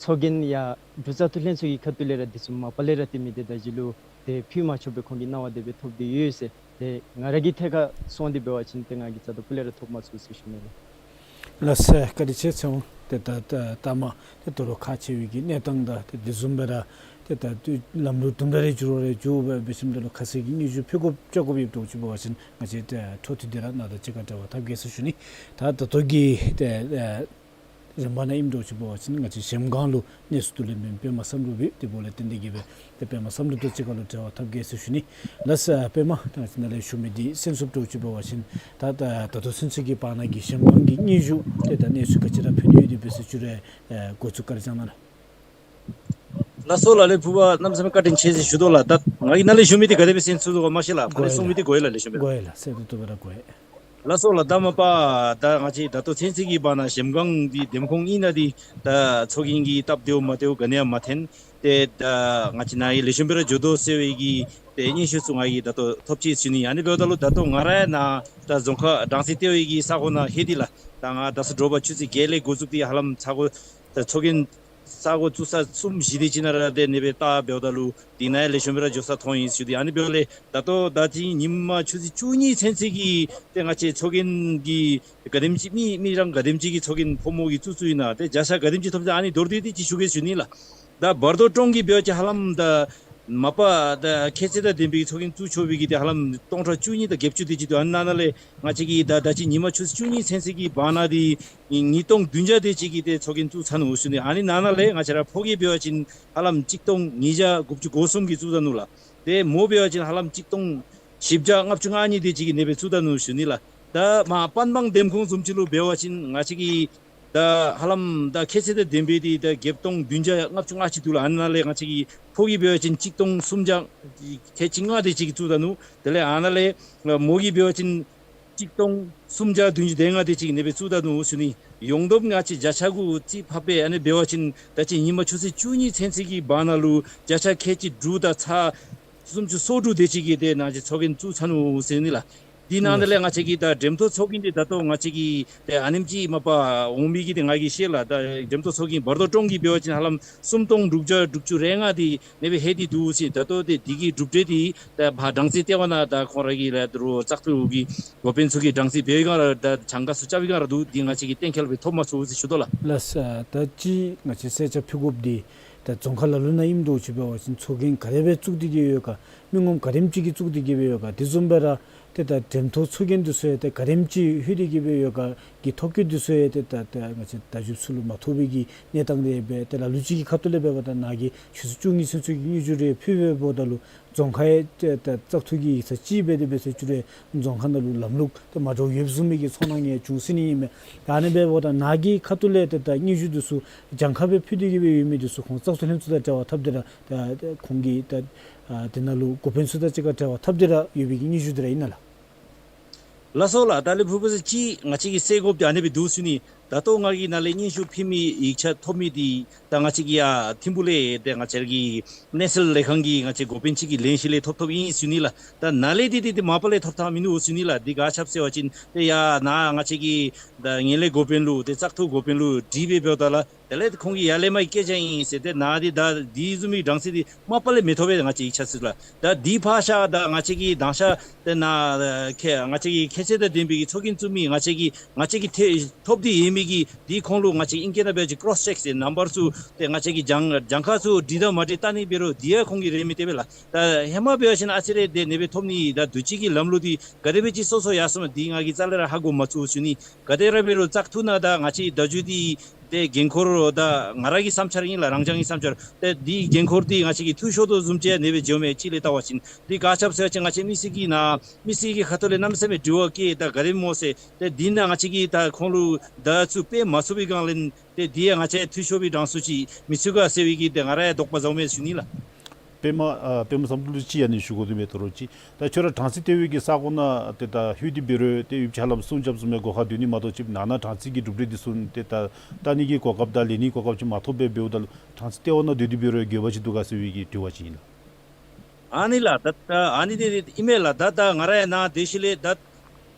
ཚོགས་རྒྱན་ཡང་འབྲུག་བཙག་འཐུ་ལྷན་ཚོགས་ཀྱི་ཁ་ཐུག་ལས་ར་དེ་ཚུ་མ་པ་ལས་ར་སྟོན་མི་དེ་ད་གཞི་ལུ་ཏེ་ཕུལ་མ་ཆོག་པའི་ཁོང་གི་གནང་བ་དེ་སྦེ་ཐོབ་སྟེ་ཡོད་ཟེར། ཏེ་ང་ར་གི་ཐད་ཁར་སོང་སྟེ་འབད་བ་ཅིན་ཏེ་ང་གིས་རྩ་དང་སྤུ་ལས་ར་ཐོབ་མ་ཚུགས་ཟེར་ཞུ་ནི་ལགས། ལགས་སོ། བཀའ་དྲིན་ཆེ། ཚེ་དབང་ཏེ་ད་ད་ལྟ་མ་ཏེ་དོ་རུང་ཁག་ཆེ་བའི་གི་གནས་སྟངས་དང་ཏེ་དེ་བཟུམ་སྦེ་ར་ཏེ་ད་ལམ་ལུགས་དུམ་གྲ་རེ་འགྱུར་བ་རེ་འགྱུར་བ་འབད་ཞིནམ་ད་ལུ་ཁ་གསལ་གྱི་སྙན་ཞུ་ཕུལ་དགོཔ་བཅར་དགོཔ་ཡོདཔ་འདྲཝ་ཅིག་འབད་བ་ཅིན་ང་བཅས་ཏེ་འཕྲོ་མཐུད་དེ་ར་ནཱ་དང་གཅིག་ཁར་འབྲེལ་བ་འཐབ་གེ་ཟེར་ཞུ་ནི། ད་ད་ལྟོ་གི་ཏེ་ཨེ་རིམ་པ་ནང་ཨིནམ་འདྲཝ་ཅིག་འབད་བ་ཅིན་ང་བཅས་གཞལམ་སྒང་ལུ་གནས་ཚུལ་བསྡུ་ལེན་འབད་མི་པདྨ་བསམ་གྲུབ་ཡོད། དེ་འབདཝ་ལས་བརྟེན་ཏེ་གིས་སྦེ་ཏེ་པདྨ་བསམ་གྲུབ་དང་གཅིག་ཁར་ལུ་འབྲེལ་བ་འཐབ་གེ་ཟེར་ཞུ་ནི། ལགས་སོ་པདྨ། ད་ང་བཅས་ནཱ་ལས་ཞུ་མི་འདི་གསན་ཚུགསཔ་འདྲཝ་ཅིག་འབད་བ་ཅིན་ད་ད་ད་ལྟོ་ཚུན་ཚོད་ཀྱི་བར་ན་གི་གཞལམ་སྒང་གི་སྙན་ཞུ་ཏེ་ད་གནས་ཚུལ་ག་ཅི་ར་ཕུལ་ནི་ཡོད་དེ་འབད་ཟེར་ཅིག་ར་ཨེ་འགོ་བཙུགས་བཀའ་དྲིན་བསྐྱང་གནང་ལགས། ལགས་སོ་ལགས། ལས་ཕུལ་བ་གནམ་མེད་ས་མེད་བཀའ་དྲིན་ཆེ་ཟེར་ཞུ་དོ་ལགས། ད་ང་གིས་ནཱ་ལས་ཞུ་མི་འདི་ག་དེ་སྦེ་གསན་ཚུགས་དོ་ག་མ་ཤེས་ལགས། ཕར་ལས་གསུང་མི་འདི་གོ་ཡི་ལགས། ལས་ཞུ་མི་གོ་ཡི་ལགས། གསན་ཏོག་ཏོ་སྦེ་ར་གོ་ཡི། ལགས་སོ་ལགས། ད་མ་པ་ད་ང་བཅས་ད་ལྟོ་ཚུན་ཚོད་ཀྱི་བར་ན་གཞལམ་སྒང་འདི་འདེམས་ཁོངས་ཨིན་ན་འདི་ད་ཚོགས་རྒྱན་གྱིས་སྟབས་བདེཝ་མ་བདེཝ་ག་ནི་ཡང་མ་ཐོན། ཏེ་ད་ང་བཅས་ནཱ་གི་ལེགས་ཤོམ་སྦེ་ར་འགྱོ་དོ་ཟེར་བའི་གི་ཏེ་སྙན་ཞུ་ཚུ་ང་གིས་ད་ལྟོ་ཐོབ་ཅི་ཟེར་ཞུ་ནི། ཨ་ནི་འབདཝ་ད་ལུ་ད་ལྟོ་ང་ར་ནཱ་ད་རྫོང་ཁག་སྦྲང་རྩི་ལྟེ་བའི་གི་ས་གོ་ནང་ལྷོད་དེ་ལགས། ད་ང་ད་ཚུ་དྲོ་པ་ཆུ་ཚོད་བརྒྱད་ལས་འགོ་བཙུགས་ཏེ་ཧ་ལམ་ས་གོ་ད་ཚོགས་རྒྱན་ས་གོ་བཙུགས་ས་གསུམ་བཞི་དེ་ཅིག་ནང་ར་ཏེ་ཨ་ནི་སྦེ་བལྟ་འབདཝ་ད་ལུ་འདི་ནང་ཡང་ལེགས་ཤོམ་སྦེ་ར་འགྱོ་ས་མཐོང་ཡི་ཟེར་ཞུ་སྟེ། ཨ་ནི་འབདཝ་ལས་ད་ལྟོ་ད་ཅི་ཉིན་མ་ཆུ་ཚོད་བཅུ་གཉིས་ཚུན་ཚོད་ཀྱི་ཏེ་ང་བཅས་ཚོགས་རྒྱན་གྱི་ག་དེམ་ཅིག་མི་མི་རང་ག་དེམ་ཅིག་གིས་ཚོགས་རྒྱན་ཕོ་མོ་གི་བཙུགས་བཙུགསཔ་ཨིན་ན་ཏེ་བརྒྱ་ཆ་ག་དེམ་ཅིག་ཐོབ་ཅི། ཨ་ནི་མདོར་བསྡུས་ཏེ་ཅིག་ཞུ་གེ་ཟེར་ཞུ་ནི་ལགས། ད་བར་དོ་ཀྲོང་གི་འབད་བ་ཅིན་ཧ་ལམ་ད་མ་པ་ད་ཁྱད་ཚད་དང་ལྡན་པའི་ཚོགས་རྒྱན་བཙུགས་ཆོག་པའི་གི་ཏེ་ཧ་ལམ་སྟོང་ཕྲག་བཅུ་གཉིས་དང་བརྒྱད་ཅུ་དེ་ཅིག་འདུག། ཨ་ནི་ནང་ན་ལས་ང་བཅས་ཀྱིས་ད་ད་ཅི་ཉིན་མ་ཆུ་ཚོད་བཅུ་གཉིས་ཚུན་ཚོད་ཀྱི་བར་ན་འདི་ཉིས་སྟོང་བདུན་བརྒྱ་དེ་ཅིག་གིས་ཏེ་ཚོགས་རྒྱན་བཙུགས་ཚར་ནུག་ཟེར་ཞུ་ནི། ཨ་ནི་ནང་ན་ལས་ང་བཅས་ར་ཕོ་སྐྱེས་འབད་བ་ཅིན་ཧ་ལམ་གཅིག་སྟོང་ཉིས་བརྒྱ་དགུ་བཅུ་གོ་གསུམ་གྱིས་བཙུགས་ཚར་ནུག་ལགས། ཏེ་མོ་འབད་བ་ཅིན་ཧ་ལམ་གཅིག་སྟོང་བཞི་བརྒྱ་ལྔ་བཅུ་ང་གཉིས་དེ་ཅིག་གིས་ཨ་ནི་སྦེ་བཙུགས་ད་ནུག་ཟེར་ཞུ་ནི་ལགས། ད་མ་པ་སྤང་འདེམས་ཁོངས་བཟུམ་ཅིག་ལུ་འབད་བ་ཅིན་ང་བཅས་ཀྱིས་ད་ཧ་ལམ་ད་ཁྱད་ཚད་དང་ལྡན་པའི་འདི་ད་བརྒྱད་སྟོང་བདུན་བརྒྱ་ལྔ་བཅུ་ང་གཅིག་འདུག་ལགས། ཨ་ནཱ་ལས་ང་བཅས་ཀྱི་ཕོ་གི་འབད་བ་ཅིན་གཅིག་སྟོང་སུམ་བརྒྱ་ཁལ་གཅིག་ལྔ་དེ་ཅིག་གིས་བཙུགས་ད་ནུག། དེ་ལས་ཨ་ནཱ་ལས་མོ་གི་འབད་བ་ཅིན་གཅིག་སྟོང་སུམ་བརྒྱ་བདུན་ཅུ་དོན་ལྔ་དེ་ཅིག་ཨ་ནི་སྦེ་བཙུགས་ད་ནུག་ཟེར་ཞུ་ནི། ཡོངས་བསྡོམས་ང་བཅས་བརྒྱ་ཆ་གུ་རྩིས་ཕབ་སྦེ་ཨ་ནི་འབད་བ་ཅིན་ད་ཅི་ཉིན་མ་ཆུ་ཚོད་བཅུ་གཉིས་ཚུན་ཚོད་ཀྱི་བར་ན་ལུ་བརྒྱ་ཆ་ཁལ་གཅིག་དྲུག་དང་ཚག་སུམ་ཅུ་སོ་དྲུག་དེ་ཅིག་གིས་ཏེ་ང་བཅས་ཚོགས་རྒྱན་བཙུགས་ཚར་ནུག་ཟེར་ཞུ་ནི་ལགས། དེ་ནང་ལས་ང་བཅས་ཀྱི་ད་འགྲེམས་སྟོན་ཚོགས་རྒྱན་འདི་ད་ལྟོ་ང་བཅས་ཀྱི་ཏེ་ཨ་ནེམ་ཅིག་མ་པ་འོང་མི་གི་འདི་ང་གིས་ཤེས་ལགས། ད་འགྲེམས་སྟོན་ཚོགས་རྒྱན་བར་དོ་ཀྲོང་གི་འབད་བ་ཅིན་ཧ་ལམ་སུམ་སྟོང་དྲུག་བརྒྱ་དྲུག་ཅུ་རེ་ལྔ་འདི་ཨ་ནི་སྦེ་ལྷོད་དེ་འདུག་ཟེར། ད་ལྟོ་ཏེ་འདི་གི་གྲུབ་འབྲས་འདི་ད་ཕར་སྦྲང་རྩི་ལྟེ་བ་ནང་ད་ཁོང་ར་གི་ལས་དོ་རུང་བཙག་འཐུ་གི་འགོ་དཔོན་ཚུ་གིས་སྦྲང་རྩི་འབད་བའི་སྒང་ར་ད་གྱངས་ཁ་ཚུ་རྐྱབ་པའི་སྒང་ར་འདུག། འདི་ང་བཅས་ཀྱིས་གཏན་འཁེལ་སྦེ་ཐོབ་མ་ཚུགས་ཟེར་ཞུ་དོ་ལགས། ལགས་སོ། ད་ཅི་ང་བཅས་གསལ་ཆ་ཕུལ་དགོཔ་འདི་ད་རྫོང་ཁག་ལ་ལུ་ནང་ཨིནམ་འདྲཝ་ཅིག་འབད་བ་ཅིན་ཚོགས་རྒྱན་ག་དེ་སྦེ་བཙུགས་ཏེ་གི་ཡོད་ག་མི་ངོམ་ག་དེམ་ཅིག་གིས་བཙུགས་ཏེ་གི་སྦེ་ཡོད་ག་དེ་བཟུམ་སྦེ་ར་ཏེ་ད་འགྲེམས་སྟོན་ཚོགས་རྒྱན་འདི་ཚུ་ཡང་ཏེ་ག་དེམ་ཅིག་ལྷོད་དེ་གི་སྦེ་ཡོད་ག་གི་ཐོ་བཀོད་འདི་ཚུ་ཡང་ཏེ་ད་ད་ང་བཅས་བརྡ་བརྒྱུདཔ་ཚུ་ལུ་མ་ཐོབ་པའི་གི་གནས་སྟངས་དེ་སྦེ་ཏེ་ལ་ལུ་ཅིག་གི་ཁ་ཐུག་ལས་འབདཝ་ད་ནཱ་གིས་ཆུ་ཚོད་བཅུ་གཉིས་ཚུན་ཚོད་ཀྱི་སྙན་ཞུ་རེ་ཕུལ་བའི་འབདཝ་ད་ལུ་རྫོང་ཁག་ཡང་ཏེ་ད་བཙག་འཐུ་གི་ཡིག་ཚང་ཅིག་འབད་དེ་འབད་ཟེར་ཅིག་རེ་རྫོང་ཁག་ནང་ལུ་ལམ་ལུགས་ཏེ་མ་འདྲཝ་ཡོདཔ་བཟུམ་མའི་གི་ཚོར་སྣང་ཡང་བྱུང་ཟེར་ནི་ཨིན་མས། ད་ཨ་ནི་འབདཝ་ད་ནཱ་གི་ཁ་ཐུག་ལས་ཏེ་ད་སྙན་ཞུ་འདི་ཚུ་གྱངས་ཁ་སྦེ་ཕུལ་ཏེ་གི་སྦེ་ཡོད་མི་འདི་ཚུ་ཁོང་བཙག་འཐུ་ལྷན་ཚོགས་དང་འབྲེལ་བ་འཐབ་སྟེ་ར་ད་ད་ཁོང་གི་ད་ཨ་དེ་ནང་ལུ་འགོ་དཔོན་ཚུ་དང་གཅིག་ཁར་འབྲེལ་བ་འཐབ་སྟེ་ར་ཡོད་པའི་གི་སྙན་ཞུ་འདི་ར་ཨིན་ན་ལགས། ལགས་སོ་ལགས། ད་ལས་ཕུལ་བ་ཅིན་ང་བཅས་ཀྱིས་གསལ་དགོཔ་འདི་ཨ་ནི་སྦེ་འདུག་ཟེར་ཞུ་ནི། ད་ལྟོ་ང་གིས་ནཱ་ལས་སྙན་ཞུ་ཕུལ་མི་ཡིག་ཆ་ཐོབ་མི་འདི་ད་ང་བཅས་ཀྱི་ཡར་ཐིམ་ཕུག་ལས་ཏེ་ང་བཅས་ཀྱི་གནས་ཚུལ་ལས་ཁང་གི་ང་བཅས་འགོ་དཔོན་ཅིག་གིས་ལེན་ཞིནམ་ལས་ཐོབ་ཐོབ་ཨིན་ཟེར་ཞུ་ནི་ལགས། ད་ནཱ་ལས་འདི་འདི་འདི་མ་པ་ལས་ཐོབ་ཐངས་མིན་འདུག་ཟེར་ཞུ་ནི་ལགས། འདི་ག་ཅི་སྦེ་ཟེར་བ་ཅིན་ཏེ་ཡར་ནཱ་ང་བཅས་ཀྱི་ད་ངན་ལྷད་འགོ་དཔོན་ལུ་ཏེ་བཙག་འཐུ་འགོ་དཔོན་ལུ་དྲིས་སྦེ་འབདཝ་ད་ལགས། དེ་ལས་ཁོང་གིས་ཡར་ལས་མར་གྱི་སྐད་ཆ་ཨིན་ཟེར། ཏེ་ནཱ་འདི་ད་འདི་བཟུམ་མའི་སྦྲང་རྩི་འདི་མ་པ་ལས་མི་ཐོབ་པས་ང་བཅས་ཡིག་ཆ་ཚུ་ལགས། ད་འདི་ཕར་བཞག་ད་ང་བཅས་ཀྱི་དང་ཤ་ཏེ་ནཱ་ཁྱད་ང་བཅས་ཀྱི་ཁྱད་ཚད་དང་ལྡན་པའི་གི་ཚོགས་རྒྱན་བཙུགས་མི་ང་བཅས་ཀྱི་ང་བཅས་ཀྱིས་ཐེ་ཐོབ་སྟེ་ཡོད་མི་གི་འདི་ཁོང་ལུ་ང་བཅས་ཨིང་སྐད་ནང་འབད་བ་ཅིན་ཀོརོས་ཅེཀ་ཟེར་ནམ་བར་ཚུ་ཏེ་ང་བཅས་ཀྱི་གྱངས་གྱངས་ཁ་ཚུ་འགྲིག་དང་མ་འགྲིག་བལྟ་ནི་འབད་རུང་འདི་ཡང་ཁོང་གིས་རན་མི་སྟེར་བས་ལགས། ད་ཧེ་མ་འབད་བ་ཅིན་ཨ་ཙི་རེ་ཏེ་ཨ་ནི་སྦེ་ཐོབ་ནི། ད་དུས་ཅི་གི་ལམ་ལུགས་འདི་ག་དེ་སྦེ་ཅིག་སོ་སོ་ཡར་སོང་མས་འདི་ང་གིས་རྩ་ལས་ར་ཧ་གོ་མ་ཚུགས་ཟེར་ཞུ་ནི། ག་དེ་ར་འབད་རུང་བཙག་འཐུ་ནང་ད་ང་བཅས་བརྡ་བརྒྱུད་འདི་ཏེ་འགན་ཁུར་ད་ང་ར་གི་བསམ་འཆར་ཨིན་ལགས། རང་རྐྱང་གི་བསམ་འཆར། ཏེ་འདི་འགན་ཁུར་འདི་ང་བཅས་ཀྱིས་འཐུས་ཤོར་དོ་བཟུམ་ཅིག་ཨ་ནི་སྦེ་འགྱོཝ་མས་ཅིག་ལས་བལྟ་བ་ཅིན། འདི་ག་ཅི་སྦེ་ཟེར་བ་ཅིན་ང་བཅས་མི་སེར་གྱི་ནང་མི་སེར་གྱི་ཁ་ཐུག་ལས་གནམ་མེད་ས་མེད་དྲི་བ་བཀོད། ད་ག་དེ་སྨོ་ཟེར། ཏེ་འདི་ནང་ང་བཅས་ཀྱིས་ད་ཁོང་ལུ་བརྡ་ཚུ་སྤེལ་མ་ཚུགས་པའི་སྒང་ལས་ཏེ་འདི་ཡང་ང་བཅས་འཐུས་ཤོར་བའི་གྲངས་སུ་ཅིག་མི་ཚུད་ག་ཟེར་བའི་གི་ཏེ་ང་ར་ཡང་དོགས་པ་ཟཝ་མས་ཞུ་ནི་ལགས། པདྨ་ཨ་པདྨ་བསམ་གྲུབ་ལུ་ཅིག་ཨ་ནི་ཞུ་དགོ་དོ་མས། དོ་རུང་ཅིག་ད་ཁྱོད་ར་སྦྲང་རྩི་ལྟེ་བའི་གི་ས་གོ་ནང་ཏེ་ད་ལྷོད་དེ་འབད་རུང་ཏེ་ཡོདཔ་ཅིག་ཧ་ལམ་སུམ་བརྒྱ་བཟུམ་མའི་སྒོ་ཁར་སྡོད་ནི་མ་གཏོགས་ཅིག་ནང་ན་སྦྲང་རྩི་གི་གྲུབ་འབྲས་འདི་ཚུ་ཏེ་ད་བལྟ་ནི་གི་གོ་སྐབས་དང་ལེན་ནི་གོ་སྐབས་ཅིག་མ་ཐོབ་པར་འབདཝ་ད་ལུ་སྦྲང་རྩི་ལྟེ་བ་ནང་སྡོད་དེ་འབད་རུང་དགོས་པ་ཅིག་འདུག་ག་ཟེར་བའི་གི་དྲི་བ་ཅིག་ཨིན་ལགས། ཨ་ནི་ལགས། ད་ད་ཨ་ནི་འདི་ཨིན་མས་ལགས། ད་ད་ང་ར་ཡང་ནཱ་སྡོད་ཞིནམ་ལས་ད་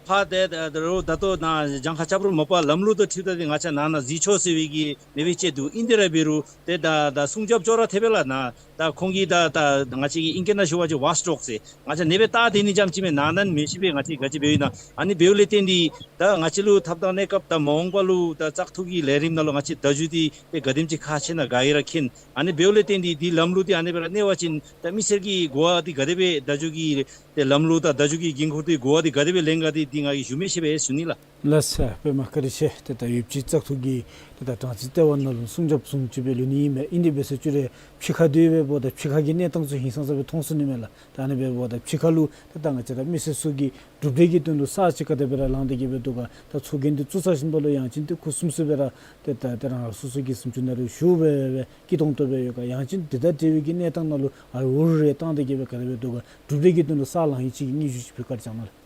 ཕར་ཏེ་ད་རུང་ད་ལྟོ་ནཱ་གྱངས་ཁ་རྐྱབ་རུང་མ་པ་ལམ་ལུགས་དང་འཁྲིལཝ་ད་འདི་ང་བཅས་ནང་ན་གཟིགས་ཆོག་ཟེར་བའི་གི་གནས་སྦེ་ཅིག་འདུག། ཨིན་དེ་ར་འབད་རུང་ཏེ་ད་ད་སྲུང་སྐྱོབ་ཅོག་ར་འཐདཔ་སྦེ་ལགས། ནཱ་ད་ཁོང་གིས་ད་ད་ང་བཅས་ཀྱི་ཨིང་སྐད་ནང་ཞུ་བ་ཅིན་ཝཱཆ་ཌོག་ཟེར། ང་བཅས་ཨ་ནི་སྦེ་བལྟ་སྡོད་ནི་ཙམ་ཅིག་མས། ནང་ན་མི་ཤེས་པས། ང་བཅས་ག་ཅི་འབདཝ་ཨིན་ན། ཨ་ནི་འབདཝ་ལས་བརྟེན་ཏེ་ད་ང་བཅས་ལུ་ཐོབ་ཐང་གནས་སྐབས་ད་མ་འོངས་པ་ལུ་ད་བཙག་འཐུ་གི་ལས་རིམ་ནང་ལུ་ང་བཅས་བརྡ་བརྒྱུད་འདི་ཏེ་ག་དེམ་ཅིག་ཁག་ཆེ་ན་ག་གིས་ར་མཁྱེན། ཨ་ནི་འབདཝ་ལས་བརྟེན་ཏེ་འདི་ལམ་ལུགས་འདི་ཨ་ནི་སྦེ་ར་གནས་པ་ཅིན་ད་མི་སེར་གྱི་གོ་བ་འདི་ག་དེ་སྦེ་བརྡ་བརྒྱུད་ཀྱི་ཏེ་ལམ་ལུགས་དང་བརྡ་བརྒྱུད་ཀྱི་འགན་ཁུར་འདི་གོ་བ་འདི་ག་དེ་སྦེ་ལེན་ག་འདི་འདི་ང་གིས་ཞུ་མི་ཤེས་པས་ཟེར་ཞུ་ནི་ལགས། ལགས་སོ། པདྨ་བཀའ་དྲིན་ཆེ། ཏེ་ད་ཡོདཔ་ཅིག་བཙག་འཐུ་གི་ཏེ་ད་གྲངས་ཅིག་ལྟེ་བ་ནང་ལུ་སྲུང་སྐྱོབ་བཟུམ་ཅིག་སྦེ་ལུས་ནི་ཨིན་མས། ཨིན་དེ་འབད་ཟེར་ཅི་རུང་ཕྱི་ཁ་འདི་འབདཝ་ད་ཕྱི་ཁ་གི་གནས་སྟངས་ཚུ་ཧིང་སངས་ས་སྦེ་མཐོང་ཚུགས་ནི་མས་ལགས། ད་ཨ་ནི་འབདཝ་ད་ཕྱི་ཁ་ལུ་ཏེ་ད་ང་བཅས་ར་མི་སེར་ཚུ་གིས་གྲུབ་འབྲས་ཀྱི་དོན་ལུ་ས་ཅིག་ག་དེ་སྦེ་ར་ལང་སྟེ་གི་སྦེ་འདུག་ག། ད་ཚོགས་རྒྱན་འདི་བཙུགས་ཚར་བཞིན་པ་ལུ་ཡང་ཅིན་ཏེ་ཁུ་སིམ་སིམ་སྦེ་ར་ཏེ་ད་ཏེ་རང་རང་སོ་སོ་གི་གཟིམ་ཅུང་ནང་ལུ་བཞུགས་སྦེ་སྦེ་སྐྱིད་ཏོང་ཏོ་སྦེ་ཡོད་ག། ཡང་ཅིན་དེ་དང་འབྲེལ་བའི་གི་གནས་སྟངས་ནང་ལུ་ཨར་འུར་རེ་བཏང་སྟེ་གི་སྦེ་ག་དེ་སྦེ་འདུག་ག། གྲུབ་འབྲས་ཀྱི་དོན་ལུ་ས་ལང་ཡི་ཅིག་གི་སྙན་ཞུ་ཅིག་ཕུལ་བཀའ་དྲིན་བསྐྱང་གནང་ལགས།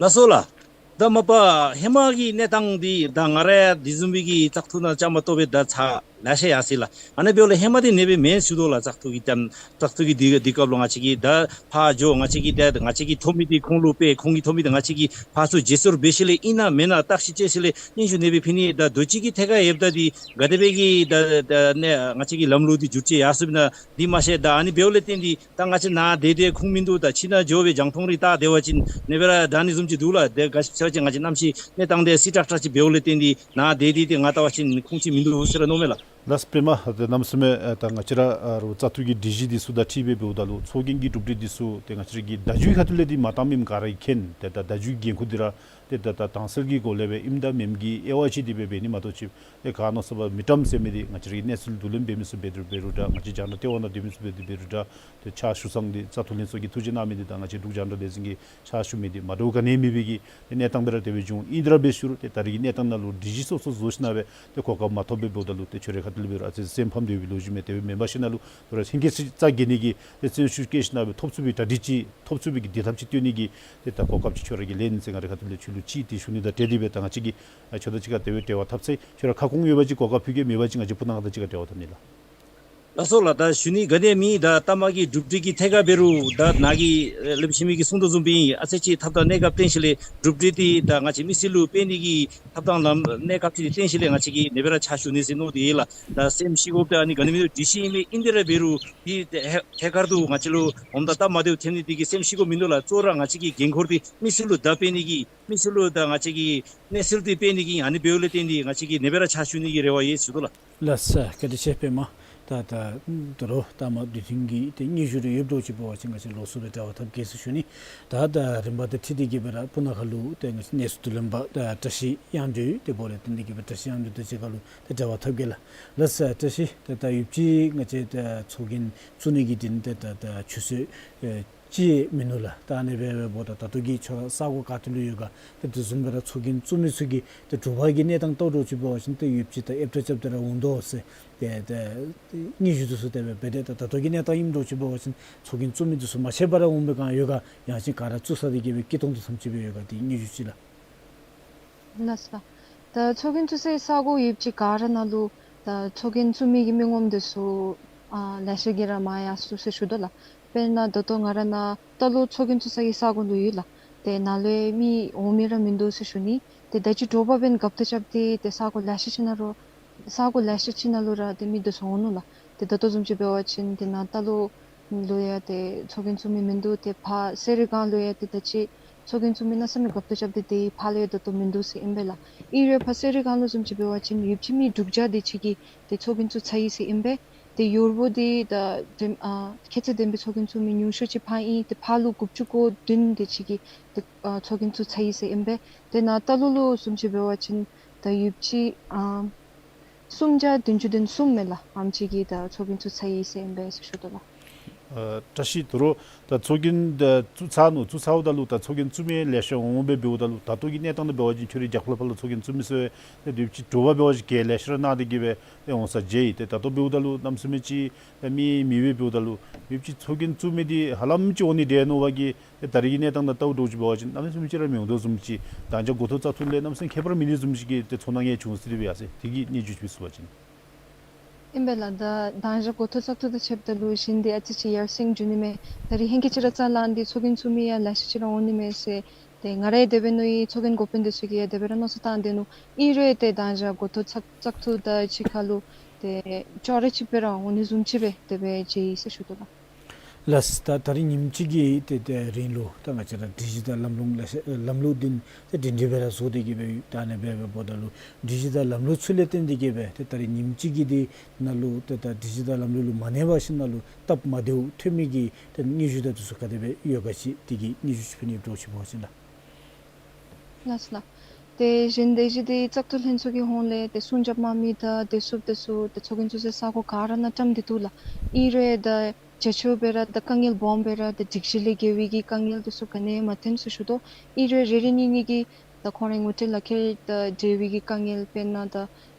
ལགས་སོ་ལགས། ད་མ་པ་ཧེ་མ་གི་གནས་སྟངས་འདི་ད་ང་ར་འདི་བཟུམ་མའི་གི་བཙག་འཐུ་ནང་བཅའ་མར་གཏོགས་པའི་ད་ཚར་ལེ་ཤ་ཡར་སོ་ཡི་ལགས། ཨ་ནི་འབདཝ་ལས་ཧེ་མ་འདི་ཨ་ནི་སྦེ་མེན་ཟེར་ཞུ་དོ་ལགས། བཙག་འཐུ་གི་དམ་བཙག་འཐུ་གི་འདི་འདི་སྐབས་ལུ་ང་བཅས་ཀྱིས་ད་ཕར་འགྱོ་ང་བཅས་ཀྱིས་ད་ང་བཅས་ཀྱིས་ཐོབ་མི་འདི་ཁོང་ལུ་སྤེལ། ཁོང་གིས་ཐོབ་མི་འདི་ང་བཅས་ཀྱིས་ཕར་ཚུར་བརྗེ་སོར་འབད་ཞིནམ་ལས་ཨིན་ན་མེན་ན་བརྟག་ཞིབ་འབད་ཞིནམ་ལས་སྙན་ཞུ་ཨ་ནི་སྦེ་ཕུལ་ནི། ད་དུས་ཅི་གི་ཐད་ཁར་ཡོདཔ་ད་འདི་ག་དེ་སྦེ་གི་ད་ད་ནི་ང་བཅས་ཀྱི་ལམ་ལུགས་འདི་བསྒྱུར་བཅོས་ཡར་སོཔ་ཨིན་ན་འདི་མ་ཤེས། ད་ཨ་ནི་འབདཝ་ལས་བརྟེན་ཏེ་ད་ང་བཅས་ནཱ་སྡོད་སྡོདཔ་ཁུངས་མིན་འདུག། ད་ཕྱི་ནང་འགྱོ་སྦེ་རྒྱང་མཐོང་རེ་བལྟ་སྡོད་པ་ཅིན་ཨ་ནི་སྦེ་ར་ད་ཨ་ནི་བཟུམ་ཅིག་འདུག་ལགས། དེ་ག་ཅི་ཟེར་བ་ཅིན་ང་བཅས་གནམ་གཤིས་གནས་སྟངས་འདི་སྲིད་ཀྲག་ཀྲ་ཅིག་འབདཝ་ལས་བརྟེན་ཏེ་ནཱ་སྡོད་སྡོདཔ་འདི་ང་བལྟ་བ་ཅིན་ཁུངས་ཅིག་མིན་འདུག་ཟེར་ར་མནོཝ་མས་ལགས། ལགས་པདྨ། ད་གནམ་མེད་ས་མེད་ད་ང་བཅས་ར་ཨ་རུང་བཙག་འཐུ་གི་སྒྲིག་གཞི་འདི་ཚུ་དང་འཁྲིལ་སྦེ་འབདཝ་ད་ལུ་ཚོགས་རྒྱན་གྱི་གྲུབ་འབྲས་འདི་ཚུ་ཏེ་ང་བཅས་ར་གི་བརྡ་བརྒྱུད་ཁ་ཐུག་ལས་འདི་མ་བཏང་མི་ག་ར་གིས་མཁྱེན། ཏེ་ད་བརྡ་བརྒྱུད་འགན་ཁུར་འདི་ར་ཏེ་ད་ད་དྭངས་གསལ་གྱི་སྒོ་ལས་སྦེ་ཨིནམ་ད་མེནམ་གྱི་དབྱེ་བ་ཕྱེ་སྟེ་སྦེ་འབད་ནི་མ་གཏོགས་ཅིག་ཏེ་ག་མནོ་བསམ་པ་མི་བཀྲམ་ཟེར་མི་འདི་ང་བཅས་ར་གི་གནས་ཚུལ་བསྡུ་ལེན་འབད་མི་ཚུ་འབད་རུང་འབད་རུང་འདྲ། ང་བཅས་རྒྱང་བསྒྲགས་ལྟེ་བ་ནང་སྡོད་མི་ཚུ་འབད་རུང་འབད་རུང་འདྲ། ཏེ་ཕྱག་ཞུ་ས་འདི་བཙག་འཐུ་ལྷན་ཚོགས་ཀྱི་ཐུགས་རྗེ་གནང་མི་འདི་དང་ང་བཅས་འབྲུག་རྒྱང་བསྒྲགས་ལས་འཛིན་གྱིས་ཕྱག་ཞུ་མི་འདི་མ་འདྲཝ་ག་ནི་མེད་པའི་གི་ཏེ་གནས་སྟངས་སྦེ་ར་དེ་སྦེ་བྱུང་། ཨིན་དེ་ར་འབད་ཞུ་རུང་ཏེ་ད་རེས་ཀྱི་གནས་སྟངས་ནང་ལུ་སྒྲིག་གཞི་སོ་སོ་བཟོ་ཞིནམ་ལས་སྦེ་ཏེ་གོ་སྐབས་མ་ཐོབ་པར་འབདཝ་ད་ལུ་ཏེ་ཁྱོད་རའི་ཁ་ཐུག་ལས་འབད་རུང་ཨ་ཙི་སེམས་ཕམ་སྡོད་པའི་ལོ་རྒྱུས་མས། དེ་སྦེ་མེན་པར་ཞིནམ་ལས་ལུ་དོ་རུང་ཧིང་གིས་རྩ་འགེངས་ནི་གི་ཏེ་བརྩོན་ཤུགས་བསྐྱེད་ཞིནམ་ལས་སྦེ་ཐོབ་ཚུགས་པའི་གྲ་སྒྲིག་ཅིག་ཐོབ་ཚུགས་པའི་གི་བདེ་ཐབས་ཅིག་སྟོན་ནི་གི་ཏེ་ད་གོ་སྐབས་ཅིག་ཁྱོད་ར་གིས་ལེན་ཟེར་ང་རའི་ཁ་ཐུག་ལས་ཁྱོད་ལུ་ཅིག་ཏེ་ཞུ་ནི་དང་འབྲེལ་ཏེ་སྦེ་ད་ང་བཅས་ཀྱིས་ཨ་ཁྱོད་དང་གཅིག་ཁར་དེ་སྦེ་འབྲེལ་བ་འཐབ་ཚེ་ཁྱོད་ར་ཁ་སྐོང་ཡོད་པ་ཅིན་གོ་སྐབས་ཕུལ་གེ། མེད་པ་ཅིན་ང་བཅས་སྤུ་ན་ཁ་དང་གཅིག་ཁར་འབྲེལ་བ་འཐབ་ནི་ལགས། ལགས་སོ་ལགས། ད་ཞུ་ནི་ག་ནི་མེད། ད་ལྟ་མ་གི་གྲུབ་འབྲས་ཀྱི་ཐད་ཁར་འབད་རུང་ད་ནཱ་གིས་ཨེ་ལེགས་ཤོམ་གི་གསུང་དོ་བཟུམ་སྦེ་ཨིན། ཨ་ཙི་ཅིག་ཐོབ་ཐང་གནས་སྐབས་བརྟེན་ཞིནམ་ལས་གྲུབ་འབྲས་འདི་ད་ང་བཅས་མི་སེར་ལུ་སྤེལ་ནི་གི་ཐོབ་ཐང་ལམ་གནས་སྐབས་ཅིག་བརྟེན་ཞིནམ་ལས་ང་བཅས་ཀྱིས་ཨ་ནི་སྦེ་ར་ཕྱག་ཞུ་ནི་ཟེར་མནོ་སྟེ་ཡོད་ལགས། ད་སེམས་ཤི་དགོཔ་ད་ཨ་ནི་ག་ནི་མེད། སྒྲིག་གཞི་ཨིན་མས། ཨིན་དེ་ར་འབད་རུང་འདི་ཐད་ཐད་ཀར་དུ་ང་བཅས་ལུ་འོངམ་ད་སྟབས་མ་བདེཝ་ཐོན་ནི་འདི་གིས་སེམས་ཤི་དགོཔ་མིན་འདུག་ལགས། གཙོ་བོ་ར་ང་བཅས་ཀྱི་འགན་ཁུར་འདི་མི་སེར་ལུ་བརྡ་སྤེལ་ནི་གི་མི་སེར་ལུ་ད་ང་བཅས་ཀྱི་གནས་ཚུལ་འདི་སྤེལ་ནི་གི་ཨ་ནི་འབདཝ་ལས་བརྟེན་ཏེ་ང་བཅས་ཀྱིས་ཨ་ནི་སྦེ་ར་ཕྱག་ཞུ་ནི་གི་རེ་བ་ཡོད་ཟེར་ཞུ་དོ་ལགས། ལགས་སོ། བཀའ་དྲིན་ཆེ་པདྨ། ད་ད་དོ་རུང་ལྟ་མ་འདི་ཐེངས་ཀྱི་ཏེ་སྙན་ཞུ་རེ་ཡོདཔ་འདྲཝ་ཅིག་འབད་བ་ཅིན་ང་བཅས་ལོགས་སུ་སྦེ་འབྲེལ་བ་འཐབ་གེ་ཟེར་ཞུ་ནི། ད་ད་རིམ་པ་དང་འཁྲིལ་ཏེ་གི་སྦེ་ར་སྤུ་ན་ཁ་ལུ་ཏེ་ང་བཅས་གནས་ཚུལ་བསྡུ་ལེན་པ་ད་བཀྲ་ཤིས་དབྱངས་སྒྲོན། དེ་འབདཝ་ལས་བརྟེན་ཏེ་གི་སྦེ་བཀྲ་ཤིས་དབྱངས་སྒྲོན་དང་གཅིག་ཁར་ལུ་ཏེ་འབྲེལ་བ་འཐབ་གེ་ལགས། ལགས་སོ་བཀྲ་ཤིས། ད་ད་ཡོདཔ་ཅིག་ང་བཅས་ད་ཚོགས་རྒྱན་བཙུགས་ནི་གི་དོན་ཏེ་ད་ད་ཆུད་ཟོས་ཨེ་ཅིག་མིན་འདུག་ལགས། ད་ཨ་ནི་སྦེ་འབདཝ་ད་ད་ལྟོ་གི་ཁྱོད་ར་ས་གོ་ག་ཏེ་ལུ་ཡོད་ག། ཏེ་དེ་བཟུམ་སྦེ་ར་ཚོགས་རྒྱན་བཙུགས་མི་ཚུ་གིས་ཏེ་དྲོ་པ་གི་གནས་སྟངས་བལྟཝ་འདྲཝ་ཅིག་འབད་བ་ཅིན་ཏེ་ཡོདཔ་ཅིག་ད་ཨེབ་ཏྲ་རྐྱབ་སྟེ་ར་འོང་དོ་ཟེར་ཏེ་ཏེ་སྙན་ཞུ་འདི་ཚུ་དེ་སྦེ་འབད་དེ། ད་ད་ལྟོ་གི་གནས་སྟངས་ཨིནམ་འདྲཝ་ཅིག་འབད་བ་ཅིན་ཚོགས་རྒྱན་བཙུགས་མི་འདི་ཚུ་མ་ཤེས་པར་ར་འོང་པའི་སྒང་ཡོད་ག། ཡང་ཅིན་ག་ར་བཙུགས་ཚར་ཏེ་གི་སྦེ་སྐྱིད་ཏོང་ཏོ་ཙམ་ཅིག་སྦེ་ཡོད་ག། ཏེ་སྙན་ཞུ་ཅིག་ལགས། ལགས་སོ། ད་ཚོགས་རྒྱན་བཙུགས་སའི་ས་གོ་ཡོདཔ་ཅིག་ག་ར་ནང་ལུ་ད་ཚོགས་རྒྱན་བཙུགས་མི་གི་མི་ངོམ་འདི་ཚུ་ཨ་ལེ་ཤ་གིས་ར་མར་ཡར་སོ་ཡི་ཟེར་ཞུ་དོ་ལགས། དཔེར་ན་ད་ལྟོ་ང་ར་ནཱ་ལྟ་ལོག་ཚོགས་རྒྱན་བཙུགས་ས་གི་ས་གོ་ལུ་ཡོད་ལགས། ཏེ་ནཱ་ལུ་ཡང་མི་འོང་མི་ར་མིན་འདུག་ཟེར་ཞུ་ནི། ཏེ་ད་ཅི་དྲོ་པ་འབདན་རྒཔོ་ཏོ་རྐྱབ་སྟེ་ཏེ་ས་གོ་ལེ་ཤ་ཅིག་ནང་ར་ས་གོ་ལེ་ཤ་ཅིག་ནང་ལུ་ར་ཏེ་མི་འདི་ཚུ་འོང་ནུག་ལགས། ཏེ་ད་ལྟོ་བཟུམ་ཅིག་འབད་བ་ཅིན་ཏེ་ནཱ་ལྟ་ལོག་ལུ་ཡང་ཏེ་ཚོགས་རྒྱན་བཙུགས་མི་མིན་འདུག། ཏེ་ཕར་གསེར་རི་སྒང་ལུ་ཡང་ཏེ་ད་ཅི་ཚོགས་རྒྱན་བཙུགས་མི་གནམ་མེད་ས་མེད་རྒཔོ་ཏོ་རྐྱབ་སྟེ་ཏེ་ཕར་ལུ་ཡང་ད་ལྟོ་མིན་འདུག་ཟེར་ཨིན་པས་ལགས། ཨིན་རུང་ཕར་གསེར་རི་སྒང་ལུ་བཟུམ་ཅིག་འབད་བ་ཅིན་ཡོདཔ་ཅིག་མི་དྲུག་བརྒྱ་དེ་ཅིག་གིས་ཏེ་ཚོགས་རྒྱན་བཙུགས་ཚར་ཡི་ཟེར་ཨིན་པས། ཏེ་ཡོདཔ་འདི་ད་ཏེ་ཨ་ཁྱད་ཚད་ལྡན་པའི་ཚོགས་རྒྱན་བཙུགས་མི་ཉུང་ཤོས་ཅིག་ཕར་ཨིན། ཏེ་ཕར་ལུ་དགུ་བཅུ་གོ་བདུན་དེ་ཅིག་གིས་ཏེ་ཨ་ཚོགས་རྒྱན་བཙུགས་ཚར་ཡི་ཟེར་ཨིན་པས། ཏེ་ནཱ་ལྟ་ལོག་ལུ་བཟུམ་ཅིག་འབད་བ་ཅིན་ད་ཡོདཔ་ཅིག་ཨ་སུམ་བརྒྱ་བདུན་ཅུ་དོན་གསུམ་མས་ལགས། ཨེམ་ཅིག་གིས་ད་ཚོགས་རྒྱན་བཙུགས་ཚར་ཡི་ཟེར་ཨིན་པས་ཟེར་ཞུ་དོ་ལགས། ཨ་བཀྲ་ཤིས། དོ་རུང་ད་ཚོགས་རྒྱན་ད་བཙུགས་ཚར་ནུག། བཙུགས་ཚརཝ་ད་ལུ་ད་ཚོགས་རྒྱན་བཙུགས་མི་ལེ་ཤ་འོང་སྦེ་འབདཝ་ད་ལུ་ད་ལྟོ་གི་གནས་སྟངས་འདི་འབད་བ་ཅིན་ཁྱོད་རའི་རྒྱབ་ཁ་ལུ་ཕར་ལུ་ཚོགས་རྒྱན་བཙུགས་མི་ཚུ་ཡང་ཏེ་ཡོདཔ་ཅིག་དྲོ་པ་འབད་བ་ཅིན་གྱལ་ལེ་ཤ་ར་གནང་སྟེ་གི་སྦེ་ཏེ་འོང་ས་མཇལ་ཡི། ཏེ་ད་ལྟོ་འབདཝ་ད་ལུ་གནམ་མེད་ས་མེད་ཅིག་ད་མི་མེད་པར་འབདཝ་ད་ལུ་ཡོདཔ་ཅིག་ཚོགས་རྒྱན་བཙུགས་མི་འདི་ཧ་ལམ་ཅིག་འོང་ནི་འདྲས་མནོ་བ་གིས་ཏེ་ད་རེས་ཀྱི་གནས་སྟངས་དང་ལྟཝ་འདྲཝ་ཅིག་འབད་བ་ཅིན་གནམ་མེད་ས་མེད་ཅིག་ར་མི་འོང་དོ་བཟུམ་ཅིག། ད་ཅི་འགོ་ཐོག་བཙག་འཐུ་ལས་གནམ་མེད་ས་མེད་ཁྱད་པར་མེད་ནི་བཟུམ་ཅིག་གི་ཏེ་ཚོར་སྣང་ཡང་བྱུང་སྟེ་སྦེ་ཡར་སོ་ཡི། དེ་གི་སྙན་ཞུ་ཅིག་ཞུ་བ་ཅིན། ཨིན་པས་ལགས། ད་ད་ཅི་འགོ་ཐོག་བཙག་འཐུ་དང་ཕྱདཔ་ད་ལུ་གཞན་འདི་ཨ་ཙི་ཅིག་ཡར་སེང་འགྱོ་ནི་མས། ད་རེས་ཧེང་སྐལ་ཅིག་ར་བཙག་ལངས་ཏེ་ཚོགས་རྒྱན་བཙུགས་མི་ཡང་ལེ་ཤ་ཅིག་ར་འོང་ནི་མས་ཟེར་ ཏེ་ང་རའི་དེ་སྦེ་མནོ་ཡི་ཚོགས་རྒྱན་འགོ་དཔོན་འདི་ཚུ་གིས་ཡང་དེ་སྦེ་ར་མནོ་བསམ་བཏང་སྟེ་ནུག། ཨིན་རུང་ཏེ་ད་ཅི་འགོ་ཐོག་བཙག་བཙག་འཐུ་དང་གཅིག་ཁར་ལུ་ཏེ་ཅོག་ར་གཅིག་སྦེ་ར་འོང་ནི་བཟུམ་ཅིག་སྦེ་དེ་སྦེ་མཇལ་ཡི་ཟེར་ཞུ་དོ་ལགས། ལགས། ད་ད་རིས་ཉིནམ་གཅིག་གི་ཏེ་ཏེ་རིང་ལུ་ད་ང་བཅས་ར་སྒྲིག་གཞི་དང་ལམ་ལུགས་ལ་ལམ་ལུགས་འདི་ཏེ་སྒྲིང་སྒྲི་སྦེ་ར་བཟོ་སྟེ་གི་སྦེ་ད་ཨ་ནི་སྦེ་འབདཝ་ད་ལུ་སྒྲིག་གཞི་དང་ལམ་ལུགས་ཚུ་ལས་བརྟེན་ཏེ་གི་སྦེ་ཏེ་ད་རིས་ཉིནམ་གཅིག་གི་འདི་ནང་ལུ་ཏེ་ད་སྒྲིག་གཞི་དང་ལམ་ལུགས་ལུ་མ་གནས་པ་ཅིན་ནང་ལུ་སྟབས་མ་བདེཝ་ཐོན་མི་གི་ཏེ་སྙན་ཞུ་དང་འདི་ཚུ་ག་དེ་སྦེ་ཡོད་ག་ཅིག་དེ་གི་སྙན་ཞུ་ཅིག་ཕུལ་ནི་འདྲཝ་ཅིག་ལགས། ལགས་ལགས། ཏེ་གཞན་སྡེ་བཞི་འདི་བཙག་འཐུ་ལྷན་ཚོགས་ཀྱི་ཧོངས་ལས་ཏེ་སྲུང་སྐྱོབ་དམག་མི་དང་བདེ་སྲུངཔ་འདི་ཚུ་ཏེ་ཚོགས་རྒྱན་བཙུགས་སའི་ས་གོ་ག་ར་ནང་བཀྲམ་སྟེ་འདུག་ལགས། ཨིན་རུང་ད་རྒྱ་ཆེཝ་སྦེ་ར་ད་དཀའ་ངལ་སྦོམ་སྦེ་ར་ད་སྒྲིག་གཞི་ལས་འགལ་བའི་གི་དཀའ་ངལ་འདི་ཚུ་ག་ནི་ཡང་མ་ཐོན་ཟེར་ཞུ་དོ། ཨིན་རུང་རེ་རེ་གཉིས་གཉིས་ཀྱིས་ད་ཁོང་རའི་ངོ་སྤྲོད་ལག་ཁྱེར་དང་འབྲེལ་བའི་གི་དཀའ་ངལ་དཔེར་ན་ད་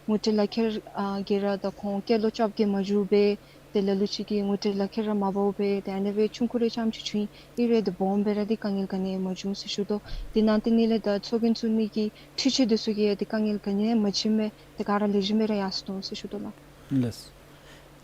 ངོ་སྤྲོད་ལག་ཁྱེར་ཨ་གིས་ར་ད་ཁོང་སྐྱེས་ལོ་བཅོ་བརྒྱད་མ་བཞུགས་པས། ཏེ་ལ་ལུ་ཅིག་གིས་ངོ་སྤྲོད་ལག་ཁྱེར་ར་མ་འབགཔ་སྦེ་ཏེ་ཨ་ནི་སྦེ་ཆུང་ཀུ་རེ་ཙམ་ཅིག་བྱུང་ཡི། ཨིན་རུང་ཏེ་སྦོམ་སྦེ་ར་འདི་དཀའ་ངལ་ག་ནི་ཡང་མ་བྱུང་ཟེར་ཞུ་དོ། དེ་ནང་དེ་ནང་ལས་ད་ཚོགས་རྒྱན་བཙུགས་ནི་གི་འཕྲུལ་ཆས་འདི་ཚུ་གི་ཡང་ཏེ་དཀའ་ངལ་ག་ནི་ཡང་མ་བྱུང་མས། ཏེ་ག་ར་ལེགས་ཤོམ་སྦེ་ར་ཡར་སོང་ཟེར་ཞུ་དོ་ལགས། ལགས།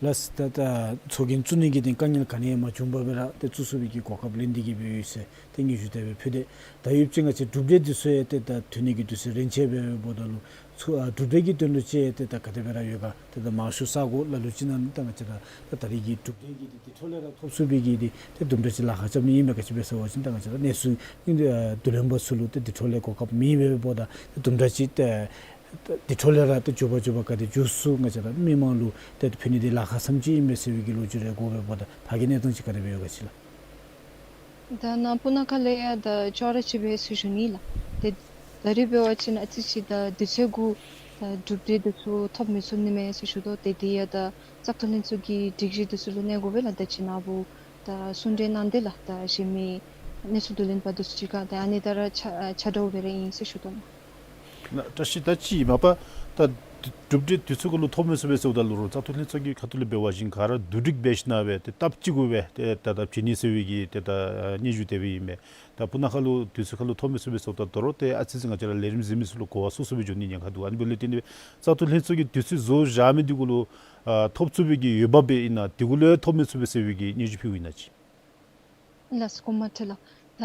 ལགས། ད་ད་ཚོགས་རྒྱན་བཙུགས་ནི་གི་ཏེ་དཀའ་ངལ་ག་ནི་ཡང་མ་བྱུང་པར་སྦེ་ར་ཏེ་བཙུགས་ཚུགས་པའི་གི་གོ་སྐབས་ལེན་ཏེ་གི་སྦེ་ཡོད་ཟེར་ཏེ་སྙན་ཞུ་དེ་སྦེ་ཕུལ་ཏེ། ད་ཡོདཔ་ཅིག་ང་བཅས་གྲུབ་འབྲས་འདི་ཚུ་ཡང་ཏེ་ད་ཐོན་ནི་གི་དུས་ཚོད་རན་ཆི་སྦེ་འབདཝ་ད་ལུ་ཚུ་ཨ་གྲུབ་འབྲས་ཀྱི་དོན་ལུ་ཅིག་ཏེ་ད་ག་དེ་སྦེ་ར་ཡོད་ག། ཏེ་ད་མང་ཤོས་ས་གོ་ལ་ལུ་ཅིག་ནང་ད་ང་བཅས་ར་ད་ད་རིས་ཀྱི་གྲུབ་འབྲས་ཀྱི་འདི་འདི་འཕྲོ་ལས་ར་ཐོབ་ཚུགས་པའི་གི་འདི་ཏེ་དུམ་གྲ་ཅིག་ལཱ་ཁག་རྐྱབ་ནི་ཨིན་མས། ག་ཅི་སྦེ་ཟེར་བ་ཅིན་ད་ང་བཅས་ར་གནས་ཚུལ་ཨ་བསྡུ་ལེན་པ་ཚུ་ལུ་ཏེ་འདི་འཕྲོ་ལས་གོ་སྐབས་མེད་པས་འབདཝ་ད་ཏེ་དུམ་གྲ་ཅིག་ཏེ་འདི་འཕྲོ་ལས་ར་ཏེ་མགྱོགས་པ་མགྱོགས་པ་ག་དེ་མགྱོགས་སུ་ང་བཅས་ར་མི་མང་ལུ་ཏེ་ཕུལ་ནི་འདི་ལཱ་ཁག་བཟུམ་ཅིག་ཨིན་མས་ཟེར་བའི་གི་ལོ་རྒྱུས་རེ་གོཝ་འབདཝ་ད་ཕར་གྱི་གནས་སྟངས་ཅིག་ག་དེ་སྦེ་ཡོད་ག་ཅིག་ལགས། ད་ནཱ་སྤུ་ན་ཁ་ལས་ཡང་ད་ཅོག་ར་གཅིག་སྦེ་ཟེར་ཞུ་ནི་ལགས། ཏེ་ད་རིས་འབད་བ་ཅིན་ཨ་ཙི་ཅིག་ད་དུས་ཚོད་གུ་ད་གྲུབ་འབྲས་འདི་ཚུ་ཐོབ་མི་ཚུགས་ནི་མས་ཟེར་ཞུ་དོ། ཏེ་འདི་ཡང་ད་བཙག་འཐུ་ལྷན་ཚོགས་ཀྱི་སྒྲིག་གཞི་འདི་ཚུ་ལུ་གནས་དགོ་པས་ལགས། ད་ཅི་ནཱ་བུ་ད་གསུང་གྲོས་གནང་སྟེ་ལགས། ད་གཞན་མི་གནས་ཚུལ་བསྡུ་ལེན་པ་འདི་ཚུ་ཅིག་ཁར་ད་ཨ་ནི་ད་ར་ཆ་ཆ་འདྲཝ་སྦེ་ར་ཨིན་ཟེར་ཞུ་དོ་ལགས། ན་བཀྲ་ཤིས། ད་ཅི་མ་པ་ད་གྲུབ་འབྲས་དུས་ཚོད་གུ་ལུ་ཐོབ་མི་ཚུགས་པས་ཟེརཝ་ད་ལུ་རོགས་བཙག་འཐུ་ལྷན་ཚོགས་ཀྱི་ཁ་ཐུག་ལས་འབད་བ་ཅིན་ག་ར་བསྡུ་སྒྲིག་འབད་ཞིན་ན་སྦེ་ཏེ་སྟབས་གཅིག་གུ་སྦེ་ཏེ་ད་ད་བྱིན་ནི་ཟེར་བའི་གི་ཏེ་ད་སྙན་ཞུ་དེ་སྦེ་ཨིན་མས། ད་སྤུ་ན་ཁ་ལུ་དུས་ཚོད་ཁ་ལུ་ཐོབ་མི་ཚུགས་པས་ཟེརཝ་ད་དོ་རུང་ཏེ་ཨ་ཙི་ཅིག་ང་བཅས་ར་ལས་རིམ་གཟིགས་མི་ཚུ་ལུ་གོ་བ་སོ་སོ་སྦེ་འགྱོ་ནི་ཉེན་ཁ་འདུག། ཨ་ནི་འབདཝ་ལས་བརྟེན་ཏེ་བཙག་འཐུ་ལྷན་ཚོགས་ཀྱི་དུས་ཚོད་བཟོ་བཞག་མི་འདི་གུ་ལུ་ཨ་ཐོབ་ཚུགས་པའི་གི་འོས་འབབ་སྦེ་ཨིན་ན་དེ་གུ་ལུ་ཡང་ཐོབ་མི་ཚུགས་པས་ཟེར་བའི་གི་སྙན་ཞུ་ཕུལཝ་ཨིན་ན་ཅིག། ལགས་སོ། དགོངསམ་མ་ཁྲེལ་ལགས། ད་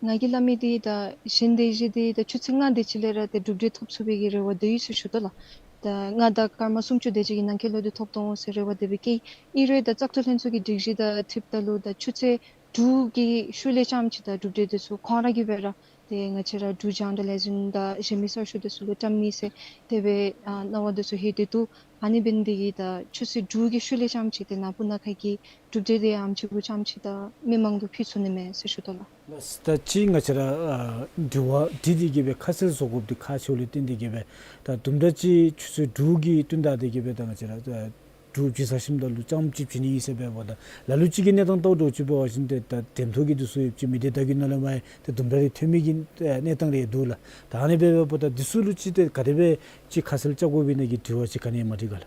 ང་གིས་སླབ་མི་འདི་ད་གཞན་སྡེ་བཞི་འདི་ད་ཆུ་ཚོད་ལྔ་དེ་ཅིག་ལས་ར་ཏེ་གྲུབ་འབྲས་ཐོབ་ཚུགས་པའི་གི་རེ་བ་འདི་ཡོད་ཟེར་ཞུ་དོ་ལགས། ད་ལྔ་དང་སྐར་མ་སུམ་ཅུ་དེ་ཅིག་གི་ནང་འཁོད་ལུ་འདི་ཐོབ་འོང་ཟེར་རེ་བ་དེ་སྦེ་བསྐྱེད། ཨིན་རུང་ད་བཙག་འཐུ་ལྷན་ཚོགས་ཀྱི་སྒྲིག་གཞི་དང་འཁྲིལཝ་ད་ལུ་ད་ཆུ་ཚོད་དྲུག་གི་ཤུལ་ལས་རྐྱངམ་ཅིག་ད་གྲུབ་འབྲས་འདི་ཚུ་ཁོང་ར་གིས་སྦེ་ར་ཏེ་ང་བཅས་ར་འབྲུག་ལྗང་མདོག་ལས་འཛིན་དང་གཞན་མི་གསར་ཤོག་འདི་ཚུ་ལུ་བཀྲམ་ནི་ཟེར་དེ་སྦེ་ཨ་གནང་བ་འདི་ཚུ་ལྷོད་དེ་འདུག། ཨ་ནི་འབད་ནི་འདི་གིས་ད་ཆུ་ཚོད་དྲུག་གི་ཤུལ་ལས་རྐྱངམ་ཅིག་ཏེ་ནཱ་སྤུ་ན་ཁ་གི་གྲུབ་འབྲས་འདི་ཨེམ་ཅིག་གུ་རྐྱངམ་ཅིག་ད་མི་མང་ལུ་ཕུལ་ཚུགས་ནི་མས་ཟེར་ཞུ་དོ་ལགས། ལགས། ད་ཅི་ང་བཅས་ར་ཨ་དྲི་བ་དྲི་སྟེ་གི་སྦེ་ཁ་གསལ་བཟོ་དགོཔ་འདི་ཁག་ཆེཝ་ལས་བརྟེན་ཏེ་གི་སྦེ་ད་དུམ་གྲ་ཅིག་ཆུ་ཚོད་དྲུག་གི་བསྟུན་ད་དེ་གི་སྦེ་ད་ང་བཅས་ར་ཨ་དྲུག་བྱི་ཟ་ཞིནམ་ད་ལུ་རྐྱངམ་ཅིག་བྱིན་ནི་ཨིན་ཟེར་འབདཝ་ད་ལ་ལུ་ཅིག་གི་གནས་སྟངས་ལྟཝ་འདྲཝ་ཅིག་འབད་བ་ཅིན་ཏེ་ད་འགྲེམས་ཐོག་གི་འདི་ཚུ་ཡོདཔ་ཅིག་མི་སྡེ་བརྡ་བརྒྱུད་ནང་ལས་མར་ཡང་ཏེ་དུམ་གྲ་རེ་ཐོན་མི་གི་ཨེ་གནས་སྟངས་རེ་འདུག་ལགས། ད་ཨ་ནི་འབད་འབདཝ་ད་འདི་ཚུ་ལུ་ཅིག་ཏེ་ག་དེ་སྦེ་ཅིག་ཁ་གསལ་རྐྱབ་དགོ་པས་ན་གི་དྲི་བ་ཅིག་ག་ནི་ཡང་མ་དྲི་ག་ལགས།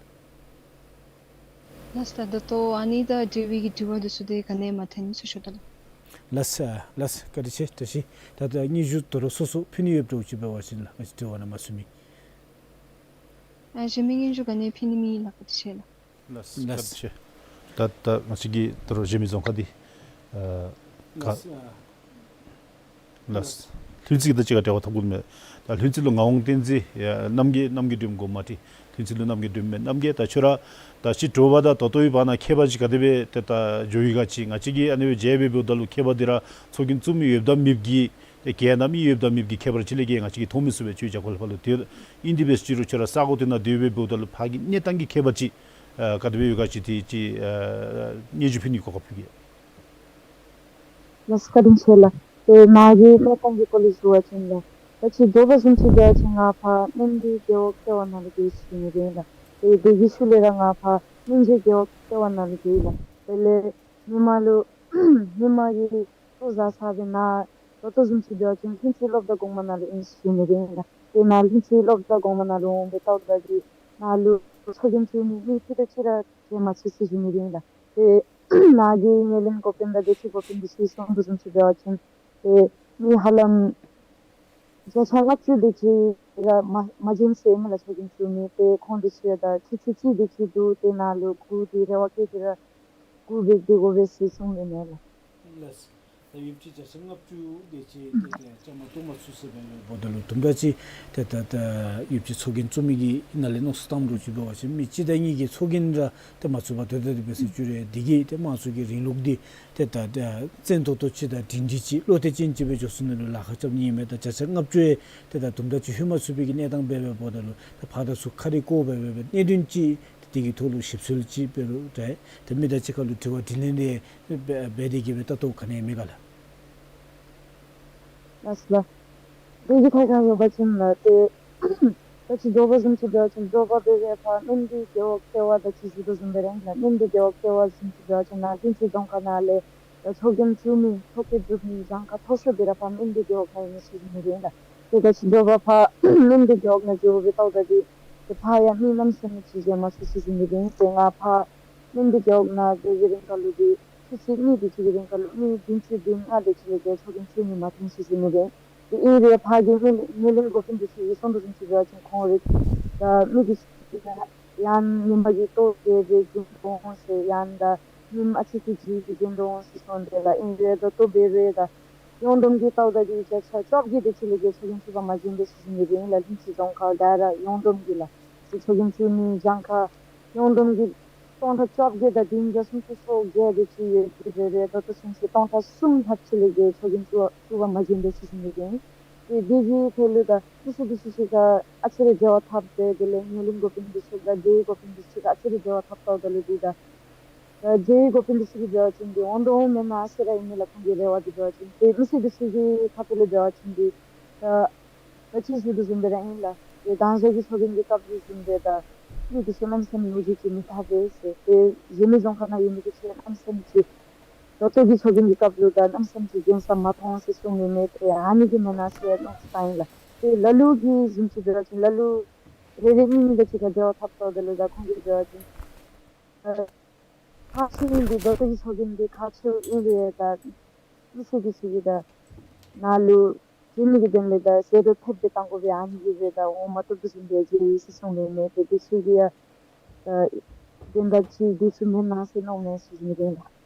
ལགས་སོ། ད་ད་ལྟོ་ཨ་ནི་དང་འབྲེལ་བའི་གི་དྲི་བ་འདི་ཚུ་ཏེ་ག་ནི་ཡང་མ་ཐོན་ཟེར་ཞུ་དོ་ལགས། ལགས་སོ། ལགས་སོ། བཀའ་དྲིན་ཆེ། བཀྲ་ཤིས། ད་ད་སྙན་ཞུ་དོ་རུང་སོ་སོ་ཕུལ་ནི་ཡོདཔ་འདྲཝ་ཅིག་འབད་བ་ཅིན་ལགས། ང་བཅས་དྲི་བ་ནང་མ་ཚུད་མི། ཨ་གཞན་མི་སྙན་ཞུ་ག་ནི་ཡང་ཕུལ་ནི་མེད་ལགས། བཀའ་དྲིན་ཆེ་ལགས། ལགས་སོ། ལགས་སོ། བཀའ་དྲིན་ཆེ། ད་ད་ང་བཅས་ཀྱི་དོ་རུང་གཞན་མི་རྫོང་ཁག་འདི་ཨ་ཁ་ལགས་སོ། ལགས། ལྷུན་རྩེ་གི་དང་གཅིག་ཁར་འབྲེལ་བ་འཐབ་དགོ་མས། ད་ལྷུན་རྩེ་ལུ་ངག་དབང་བསྟན་འཛིན་ཡ་རྣམ་རྒྱལ་རྣམ་རྒྱལ་སྒྲོལམ་དགོངསམ་མ་ཁྲེལ། ལྷུན་རྩེ་ལུ་རྣམ་རྒྱལ་སྒྲོལམ་མས། རྣམ་རྒྱལ་ད་ཁྱོད་ར་ད་ཅི་དྲོ་པ་དང་ད་ལྟོའི་བར་ན་ཁྱད་པར་ཅིག་ག་དེ་སྦེ་ཏེ་ད་འགྱོ་ཡི་ག་ཅིག། ང་བཅས་ཀྱིས་ཨ་ནི་སྦེ་མཇལ་སྦེ་འབདཝ་ད་ལུ་ཁྱད་པར་འདི་ར་ཚོགས་རྒྱན་བཙུགས་མི་ཡོདཔ་དང་མེདཔ་གི་ཏེ་གལ་གནམ་མེད་ཡོདཔ་དང་མེདཔ་གི་ཁྱད་པར་ཅིག་ལས་བརྒལ་ང་བཅས་ཀྱིས་མཐོང་མི་ཚུགས་པས། ཁྱོད་རྒྱབ་ཁ་ལས་ཕར་ལུ་ཏེ་ཨིན་ཏེ་འབད་ཅི་རུང་ཁྱོད་ར་ས་གོ་དེ་ནང་སྡོད་སྦེ་འབདཝ་ད་ལུ་ཕར་གྱི་གནས་སྟངས་ཀྱི་ཁྱད་པར་ཅིག་ཨ་ག་དེ་སྦེ་ཡོད་ག་ཅིག་དེ་ཅིག་ཨ་སྙན་ཞུ་ཕུལ་ནི་གོ་སྐབས་ཕུལ་གེ། ལགས་སོ། བཀའ་དྲིན་ཆེ་ལགས། ཏེ་ནཱ་གི་གནས་སྟངས་ཀྱི་སྐོར་ལས་ཞུ་བ་ཅིན་ལགས། ད་ཅི་དྲོ་པ་བཟུམ་ཅིག་འབད་བ་ཅིན་ང་ཕར་སྨན་རི་རྒེད་འོག་ལྟེ་བ་ནང་ལུ་སྡོད་ཡི་ཟེར་ཞུ་ནི་ཨིན་ལགས། ཏེ་དེ་གི་ཤུལ་ལས་ར་ང་ཕར་སྨན་རི་རྒེད་འོག་ལྟེ་བ་ནང་ལུ་སྡོད་ཡི་ལགས། དེ་ལས་མི་མང་ལུ་མི་མང་གིས་བཙུགས་བཞག་ས་སྦེ་ནཱ་ད་ལྟོ་བཟུམ་ཅིག་འབད་བ་ཅིན་ལྷུན་རྩེ་སློབ་གྲྭ་གོང་མ་ནང་ལུ་ཨིན་ཟེར་ཞུ་ནི་ཨིན་ལགས། ཏེ་ནཱ་ལྷུན་རྩེ་སློབ་གྲྭ་གོང་མ་ནང་ལུ་འོང་སྦེ་ལྟཝ་ད་གི་ནཱ་ལུ་ཚོགས་རྒྱན་བཙུགས་ནི་མི་ཕུད་རྡོག་གཅིག་ར་མཇལ་མ་ཚུགས་ཟེར་ཞུ་ནི་ཨིན་ལགས། ཏེ་ནཱ་གི་ངོས་ལེན་འགོ་དཔོན་དང་སྡེ་ཁྲི་འགོ་དཔོན་འདི་ཚུ་གིས་གསུངས་དོ་བཟུམ་ཅིག་འབད་བ་ཅིན་ཏེ་མི་ཧ་ལམ་བརྒྱ་ཆ་ལྔ་བཅུ་དེ་ཅིག་ར་མ་མ་མཇལ་ཟེར་ཨིན་མས་ལགས། ཚོགས་རྒྱན་བཙུགས་མི་ཏེ་ཁོང་འདི་ཚུ་ཡང་ད་ཆུ་ཚོད་གཅིག་དེ་ཅིག་འདུག། ཏེ་ནཱ་ལུ་སྒུག་སྟེ་རེ་བ་བསྐྱེད་དེ་ར་སྒུག་སྦེ་སྡོད་དགོ་པས་ཟེར་གསུངམ་ཨིན་མས་ལགས། ལགས། ད་ཡོདཔ་ཅིག་བརྒྱ་ཆ་ལྔ་བཅུ་དེ་ཅིག་ཏེ་ཏེ་བཅའ་མར་གཏོགས་མ་ཚུགས་ཟེར་སྦེ་འབདཝ་ད་ལུ་དུམ་གྲ་ཅིག་ཏེ་ད་ད་ཡོདཔ་ཅིག་ཚོགས་རྒྱན་བཙུགས་མི་གི་ནང་ལས་མནོ་བསམ་བཏངམ་འདྲཝ་ཅིག་འབད་བ་ཅིན་མི་གཅིག་དང་གཉིས་ཀྱིས་ཚོགས་རྒྱན་ར་ཏེ་མ་བཙུགས་པར་སྡོད་ད་དེ་སྦེ་ཟེར་བཅུག་རུང་འདི་གིས་ཏེ་དམངས་གཙོ་གི་རིང་ལུགས་འདི་ཏེ་ད་ད་བཙན་ཏོག་ཏོ་ཅིག་དང་སྒྲིང་སྒྲི་ཅིག་བློ་གཏད་ཅན་ཅིག་སྦེ་འགྱོ་ཚུགས་ནི་ལུ་ལཱ་ཁག་རྐྱབ་ནི་ཨིན་མས། ད་བརྒྱ་ཆ་ལྔ་བཅུ་ཡང་ཏེ་ད་དུམ་གྲ་ཅིག་ལྷོད་མ་ཚུགས་པའི་གི་གནས་སྟངས་འབད་འབདཝ་ད་ལུ་ད་ཕར་དང་ཚུར་ཁ་རས་བཀོ་སྦེ་འབད་འབད་གནད་དོན་ཅིག་དེ་གི་ཐོག་ལུ་ཞིབ་འཚོལ་ཅིག་འབད་རུང་འདྲ། ཏེ་མི་དང་གཅིག་ཁར་ལུ་དྲི་བ་དྲིས་ལན་རེ་འབད་འབད་དེ་གི་སྦེ་ལྟ་རྟོག་ག་ནི་མེད་ག་ལགས། ལགས་སོ་ལགས། དེ་གི་ཐད་ཁར་འབད་བ་ཅིན་ལགས་ཏེ་ད་ཅི་དྲོ་པ་བཟུམ་ཅིག་འབད་བ་ཅིན་དྲོ་པ་འབད་བའི་ཕར་སྨན་པའི་རྒེད་འོག་ལྟེ་བ་ད་ཅི་ཞུ་དོ་བཟུམ་སྦེ་ར་ཨིན་ལགས། སྨན་པའི་རྒེད་འོག་ལྟེ་བ་བཟུམ་ཅིག་འབད་བ་ཅིན་ནཱ་དིང་ཆི་རྫོང་ཁག་ནང་ལས་ད་ཚོགས་རྒྱན་བཙུགས་མི་ཚོགས་སྡེ་བཙུགས་མི་གྱངས་ཁ་མཐོ་ཤོས་འདི་ར་ཕར་སྨན་པའི་རྒེད་འོག་ནང་ཨིན་ཟེར་ཞུ་ནི་ཨིན་ལགས། ཏེ་ད་ཅི་དྲོ་པ་ཕར་སྨན་པའི་རྒེད་འོག་ནང་འགྱོ་སྦེ་ལྟཝ་ད་འདི་ཏེ་ཕར་ཡང་མི་གནམ་མེད་ས་མེད་ཅིག་མཇལ་མ་ཚུགས་ཟེར་ཞུ་ནི་ཨིན། ཏེ་ང་ཕར་སྨན་པའི་རྒེད་འོག་ནང་འགྱོ་བའི་རིང་ཁར་ལུ་འདི་ཆུ་ཚོད་གཉིས་དེ་ཅིག་གི་རིང་ཁར་ལུ་མི་བདུན་ཅུ་བདུན་ལྔ་དེ་ཅིག་ལས་བརྒལ་ཚོགས་རྒྱན་བཙུགས་མི་མ་མཐོང་ཟེར་ཞུ་ནི་ཨིན། ཏེ་ཨིན་རུང་ཕར་གྱི་ངོས་ལེན་འགོ་དཔོན་དེ་ཚུ་གིས་གསུང་དོ་བཟུམ་ཅིག་འབད་བ་ཅིན་ཁོང་ར་ད་མི་དེ་ཚུ་ཡང་ངན་པ་གི་ལྟོ་གིས་སྦེ་བྱིན་དོ་འོང་ཟེར་ཡང་ད་ཉིམ་ཨ་ཙི་ཙི་གིས་སྦེ་བྱིན་དོ་འོང་ཟེར་གསུངས་དེས་ལགས། ཨིན་རུང་ད་ལྟོ་འབད་རུང་ད་ཡོངས་བསྡོམས་ཀྱི་ལྟཝ་ད་འདི་བརྒྱ་ཆ་བཅོ་བརྒྱད་དེ་ཅིག་ལས་བརྒལ་ཚོགས་རྒྱན་བཙུགས་པ་མ་བྱིན་པས་ཟེར་ཞུ་ནི་ཨིན་ལགས། དིང་ཆི་རྫོང་ཁག་ག་ར་ཡོངས་བསྡོམས་ཀྱི་ལགས། ཏེ་ཚོགས་རྒྱན་བཙུགས་མི་གྱངས་ཁ་ཡོངས་བསྡོམས་ཀྱི་སྟོང་ཕྲག་བཅོ་བརྒྱད་དང་བདུན་བརྒྱ་སུམ་ཅུ་སོ་བརྒྱད་དེ་ཅིག་ཡོད་དེ་འབད་རུང་ད་ལྟོ་ཚུན་ཚོད་སྟོང་ཕྲག་གསུམ་ལྷགཔ་ཅིག་ལས་བརྒལ་ཚོགས་རྒྱན་བཙུགས་བཙུགས་པ་མ་བྱིན་པས་ཟེར་ཞུ་ནི་ཨིན། ཏེ་འདི་གི་ཐད་ལུ་ད་མི་སེར་དེ་ཚུ་གཅིག་ཁར་ཨ་ཙི་རེ་འབྲེལ་བ་འཐབ་སྦེ་དེ་ལས་ངོས་ལེན་འགོ་དཔོན་དེ་ཚུ་དང་འབྲེལ་ཡོད་འགོ་དཔོན་དེ་ཚུ་གཅིག་ཁར་ཨ་ཙི་རེ་འབྲེལ་བ་འཐབ་ལྟཝ་ད་ལུ་འདི་ད་ད་འབྲེལ་ཡོད་འགོ་དཔོན་དེ་ཚུ་གིས་འབད་བ་ཅིན་འདི་འོང་དོ་འོང་མེན་ན་ཟེར་ར་ཨིན་མས་ལགས། ཁོང་གི་རེ་བ་འདི་འབད་བ་ཅིན་ཏེ་མི་སེར་དེ་ཚུ་གི་ཁ་ཐུག་ལས་འབད་བ་ཅིན་འདི་ད་ད་ཅི་ཞུ་དོ་བཟུམ་སྦེ་ར་ཨིན་ལགས། ཏེ་དང་ཞག་གི་ཚོགས་རྒྱན་གྱི་སྐབས་ལུ་བཟུམ་སྦེ་ད་མི་དེ་ཚུ་གནམ་མེད་ས་མེད་ལོ་རྒྱུས་ཅིག་མི་འཐད་པས་ཟེར། ཏེ་གཞན་མི་རྫོང་ཁག་ནང་ཡོད་མི་དེ་ཚུ་གནམ་མེད་ས་མེད་ཅིག་ད་ལྟོ་གི་ཚོགས་རྒྱན་གྱི་སྐབས་ལུ་ད་གནམ་མེད་ས་མེད་ཅིག་གྱོན་ས་མ་མཐོང་ཟེར་གསུངས་མི་མས། ཏེ་ཨ་ནི་གིས་མེན་ན་ཟེར་མནོ་བསམ་བཏང་ཡི་ལགས། ཏེ་ལ་ལུ་གིས་བཟུམ་ཅིག་འབད་བ་ཅིན་ལ་ལུ་རེ་རེ་གཉིས་གཉིས་དང་གཅིག་ཁར་འབྲེལ་བ་འཐབ་ལྟཝ་ད་ལུ་ད་ཁོང་གིས་འབད་བ་ཅིན་ཨ་ཁག་ཆེ་ཨིན། འདི་ད་ལྟོ་གི་ཚོགས་རྒྱན་འདི་ཁག་ཆེཝ་ཨིན་རུང་ཡང་ད་མི་སེར་དེ་ཚུ་གིས་ད་ནཱ་ལུ་བྱིན་ནི་གི་དོན་ལས་ད་ཟད་འགྲོ་ཐེབས་སྦེ་བཏང་དགོ་པས། ཨ་ནི་གིས་སྦེ་ད་འོང་མ་བཏུབ་བཟུམ་སྦེ་མཇལ་ཡི་ཟེར་གསུངས་མི་མས། ཏེ་དེ་ཚུ་གིས་ཡང་ད་དོན་དག་ཅིག་དེ་ཚུ་མེན་ན་ཟེར་མནོཝ་མས་ཟེར་ཞུ་ནི་ཨིན་ལགས།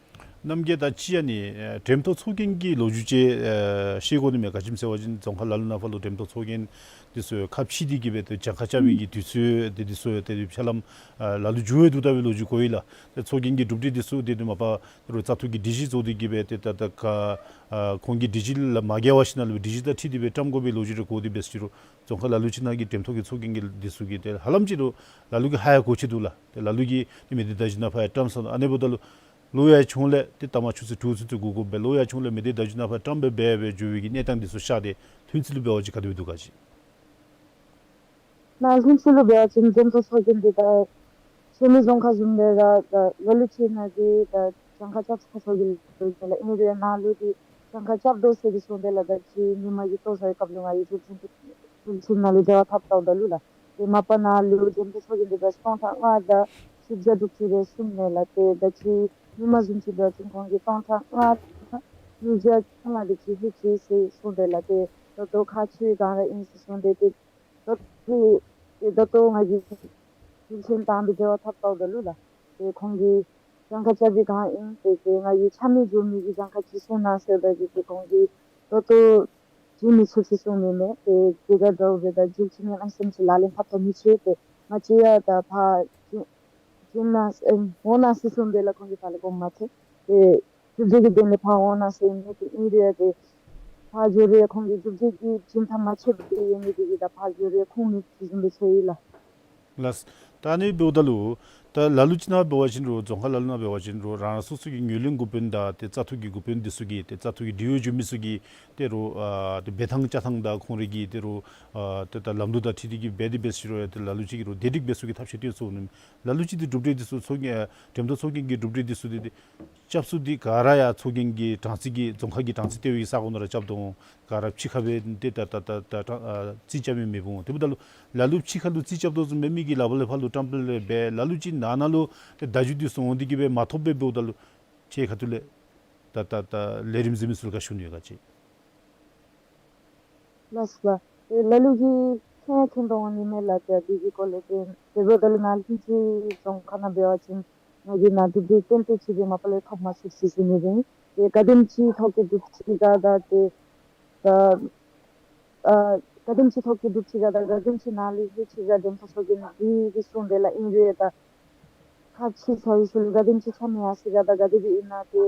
རྣམ་རྒྱལ་ད་ཅི་ཨ་ནི་ཨེ་འགྲེམས་སྟོན་ཚོགས་རྒྱན་གྱི་ལོ་རྒྱུས་ཅིག་ཨེ་ཤེས་དགོ་ནི་མས། ག་ཅི་སྨོ་ཟེར་བ་ཅིན་རྫོང་ཁག་ལ་ལུ་ནང་ཕར་ལུ་འགྲེམས་སྟོན་ཚོགས་རྒྱན་འདི་ཚུ་ཁ་ཕྱེ་སྟེ་གི་སྦེ་ཏེ་གྱངས་ཁ་རྐྱབ་པའི་གི་དུས་ཚོད་འདི་འདི་ཚུ་ཏེ་ཕྱག་ལམ་ཨ་ལ་ལུ་མཇུག་བསྡུ་ད་པའི་ལོ་རྒྱུས་གོ་ཡི་ལགས། ཏེ་ཚོགས་རྒྱན་གྱི་གྲུབ་འབྲས་འདི་ཚུ་ཏེ་ཏེ་མ་པ་རུང་བཙག་འཐུ་གི་སྒྲིག་གཞི་བཟོ་སྟེ་གི་སྦེ་ཏེ་ད་ད་ག་ཨ་ཁོང་གི་སྒྲིག་གཞི་ལས་མ་འགལ་བ་ཞིནམ་ལས་སྒྲིག་གཞི་དང་འཁྲིལ་ཏེ་སྦེ་བཀྲམ་དགོ་པའི་ལོ་རྒྱུས་རེ་གོ་སྟེ་འབད་ཟེར་རུང་རྫོང་ཁག་ལ་ལུ་ཅིག་ནང་གི་འགྲེམས་སྟོན་གྱི་ཚོགས་རྒྱན་གྱི་འདི་ཚུ་གིས་ཏེ་ཧ་ལམ་ཅིག་རུང་ལ་ལུ་གིས་ཧ་ཡང་གོ་ཆི་འདུག་ལགས། ཏེ་ལ་ལུ་གིས་ཏེ་མི་སྡེ་བརྡ་བརྒྱུད་ནང་ཕར་ཡང་བཀྲམ་སོང་། ཨ་ནི་འབདཝ་ད་ལུ་ལོ་ཡང་ཆུང་ལས་ཏེ་ཐ་མ་ཆུ་ཚོད་དྲུག་ཚུན་ཚོད་སྒུག་དགོ་པས། ལོ་ཡང་ཆུང་ལས་མི་སྡེ་བརྡ་བརྒྱུད་ནང་ཕར་བཀྲམ་སྦེ་འབད་སྦེ་འགྱོ་བའི་གི་གནས་སྟངས་འདི་ཚུ་ཤར་ཏེ་ལྷུན་རྩེ་ལུ་འབད་བ་ཅིན་ག་དེ་སྦེ་འདུག་ག་ཅིག། ནཱ་ལྷུན་རྩེ་ལུ་འབད་བ་ཅིན་འགྲེམས་སྟོན་ཚོགས་རྒྱན་འདི་ད་ཤེལ་མོ་རྫོང་ཁག་བཟུམ་སྦེ་ར་ད་ལ་ལུ་ཅིག་ནང་འདི་ད་གྱངས་ཁ་རྐྱབ་ས་ཚོགས་རྒྱན་ལུ་ཨིན་རུང་ནཱ་ལུ་འདི་གྱངས་ཁ་རྐྱབ་དོ་ཟེར་གི་གསུངས་དེས་ལགས། ད་ཅི་ཉིན་མ་གི་ལྟོ་བཟའ་བའི་སྐབས་ལུ་ང་གིས་རྫོང་ཁག་ལྗིད་ཆེན་ནང་ལུ་འབྲེལ་བ་འཐབ་ལྟཝ་ད་ལུ་ལགས། ཏེ་མ་པ་ནཱ་ལུ་འགྲེམས་སྟོན་ཚོགས་རྒྱན་འདི་སྦེ་སྟོང་ཕྲག་ལྔ་དང་བཞི་བརྒྱ་དྲུག་ཅུ་རེ་གསུམ་མས་ལགས། ཏེ་ད་ཅི་ཉིན་མ་བཟུམ་ཅིག་འབད་བ་ཅིན་ཁོང་གིས་སྟོང་ཕྲག་ལྔ་དང་ཉིས་བརྒྱ་ལྔ་དེ་ཅིག་ལྷོད་ཅི་ཟེར་གསུངས་དེས་ལགས། ཏེ་ད་ལྟོ་ཁག་ཆེ་བའི་སྒང་ར་ཨིན་ཟེར་གསུངས་ཏེ་ཏེ་ད་ལྟོ་ཏེ་ད་ལྟོ་ང་གིས་ལྗིད་ཆེན་དང་འབྲེལ་བ་འཐབ་ལྟཝ་ད་ལུ་ལགས། ཏེ་ཁོང་གིས་གྱངས་ཁ་རྐྱབ་པའི་སྒང་ཨིན་ཏེ་ཏེ་ང་གིས་ཆ་མེད་འགྱོ་མི་གི་གྱངས་ཁ་ཅིག་གསུང་གནང་ཟེར་ད་གི་ཏེ་ཁོང་གིས་ད་ལྟོ་བྱིན་མི་ཚུགས་ཟེར་གསུངས་མི་མས། ཏེ་དེ་ག་འདྲཝ་སྦེ་ད་ལྗིད་ཆེན་ཡང་གནམ་མེད་ས་མེད་ཅིག་ལག་ལེན་འཐབ་ཐབས་མི་ཚུགས། ཏེ་ང་བཅས་ཡང་ད་ཕར་བྱིན་བྱིན་གནང་ཟེར་འོང་གནང་ཟེར་གསུངས་དེས་ལགས། ཁོང་གིས་ཕར་ལས་དགོངསམ་མ་ཁྲེལ། ཏེ་གྲུབ་འབྲས་ཀྱི་དོན་ལས་ཕར་འོང་གནང་ཟེར་ཨིན་མས། ཏེ་ཨིན་རུང་ཏེ་ཕར་འགྱོ་རུང་ཁོང་གིས་གྲུབ་འབྲས་ཀྱི་བྱིན་ཐབས་མ་ཆོགཔ་ཨིན་མི་དེ་གིས་ད་ཕར་འགྱོ་རུང་ཁུངས་མེདཔ་བཟུམ་སྦེ་ཆགས་ཡི་ལགས། ལགས། ད་ཨ་ནི་འབདཝ་ད་ལུ་ད་ལ་ལུ་ཅིག་ནང་འབད་བ་ཅིན་རུང་རྫོང་ཁག་ལ་ལུ་ནང་འབད་བ་ཅིན་རུང་རང་རང་སོ་སོ་གི་ངོས་ལེན་འགོ་དཔོན་དང་ཏེ་བཙག་འཐུ་གི་འགོ་དཔོན་འདི་ཚུ་གིས་ཏེ་བཙག་འཐུ་གི་འབྲེལ་ཡོད་འབྱུང་མི་ཚུ་གིས་ཏེ་རུང་ཨ་ཏེ་འབད་ཐངས་བཅའ་ཐངས་དང་ཁོང་རའི་གི་ཏེ་རུང་ཨ་ཏེ་ད་ལམ་ལུགས་དང་འཁྲིལ་ཏེ་གི་འབད་དེ་འབད་ཟེར་རུང་ཡང་ཏེ་ལ་ལུ་ཅིག་གིས་རུང་བདེ་སྒྲིག་འབད་ས་གི་ཐབས་ཤེས་བཏོན་སོང་ནུག། ལ་ལུ་ཅིག་འདི་གྲུབ་འབྲས་འདི་ཚུ་ཚོགས་རྒྱན་འགྲེམས་སྟོན་ཚོགས་རྒྱན་གྱི་གྲུབ་འབྲས་འདི་ཚུ་འདི་ཏེ་སྐྱབས་སུ་འདི་ག་ར་ཡང་ཚོགས་རྒྱན་གྱི་གྲངས་རྩིས་ཀྱི་རྫོང་ཁག་གི་གྲངས་རྩིས་ལྟེ་བའི་ས་གོ་ནང་ར་རྐྱབ་དོ་འོང་། ག་ར་ཕྱི་ཁ་སྦེ་ཏེ་ད་ད་ད་ད་ཨ་རྩིས་རྐྱབ་མི་མེདཔ་འོང་། དེ་འབདཝ་ད་ལུ་ལ་ལུ་ཕྱི་ཁ་ལུ་རྩིས་རྐྱབ་དོ་བཟུམ་སྦེ་མི་གིས་ལགཔ་ལས་ཕར་ལུ་བཀྲམ་སྦེ་ལས་འབད་ལ་ལུ་ཅིག་ནང་ན་ལུ་ཏེ་བརྡ་བརྒྱུད་འདི་ཚུ་འོང་སྟེ་གི་སྦེ་མ་ཐོབ་སྦེ་འབདཝ་ད་ལུ་ཁྱེད་ཁ་ཐུག་ལས་ད་ད་ད་ལས་རིམ་གཟིགས་མི་ཚུ་ལུ་ག་ཞུ་ནི་ཡོད་ག་ཅིག། ལགས་སོ་ལགས། ཏེ་ལ་ལུ་གིས་མཁྱེན་མཁྱེན་དོ་འོང་ནི་མས་ལགས། ཏེ་འདི་གི་སྐོར་ལས་ཏེ་དེ་འབདཝ་ད་ལུ་ནཱ་ལྷུན་རྩེ་རྫོང་ཁག་ནང་འབད་བ་ཅིན་ང་གིས་ནཱ་གྲུབ་འབྲས་ཏན་ཏན་ཅིག་སྦེ་མ་པ་ལས་ཐོབ་མ་ཚུགས་ཟེར་ཞུ་ནི་ཨིན། ཏེ་ག་དེམ་ཅིག་ཐོག་གི་གྲུབ་ཅི་ག་ད་ཏེ་ད་ཨ་ག་དེམ་ཅིག་ཐོག་གི་གྲུབ་ཅི་ག་ད་ག་དེམ་ཅིག་ནང་ལུ་ལྷོད་ཅི་ག་འགྲེམ་ཐོག་ཚོགས་རྒྱན་འདི་གི་གསུང་དེ་ལགས། ཨིན་རུང་ད་ཁག་ཆེ་ཚར་བའི་ཤུལ་ལུ་ག་དེམ་ཅིག་ཆ་མེད་ཡར་སོ་ཡི་ག་ད་ག་དེ་སྦེ་ཨིན་ན་ཏེ་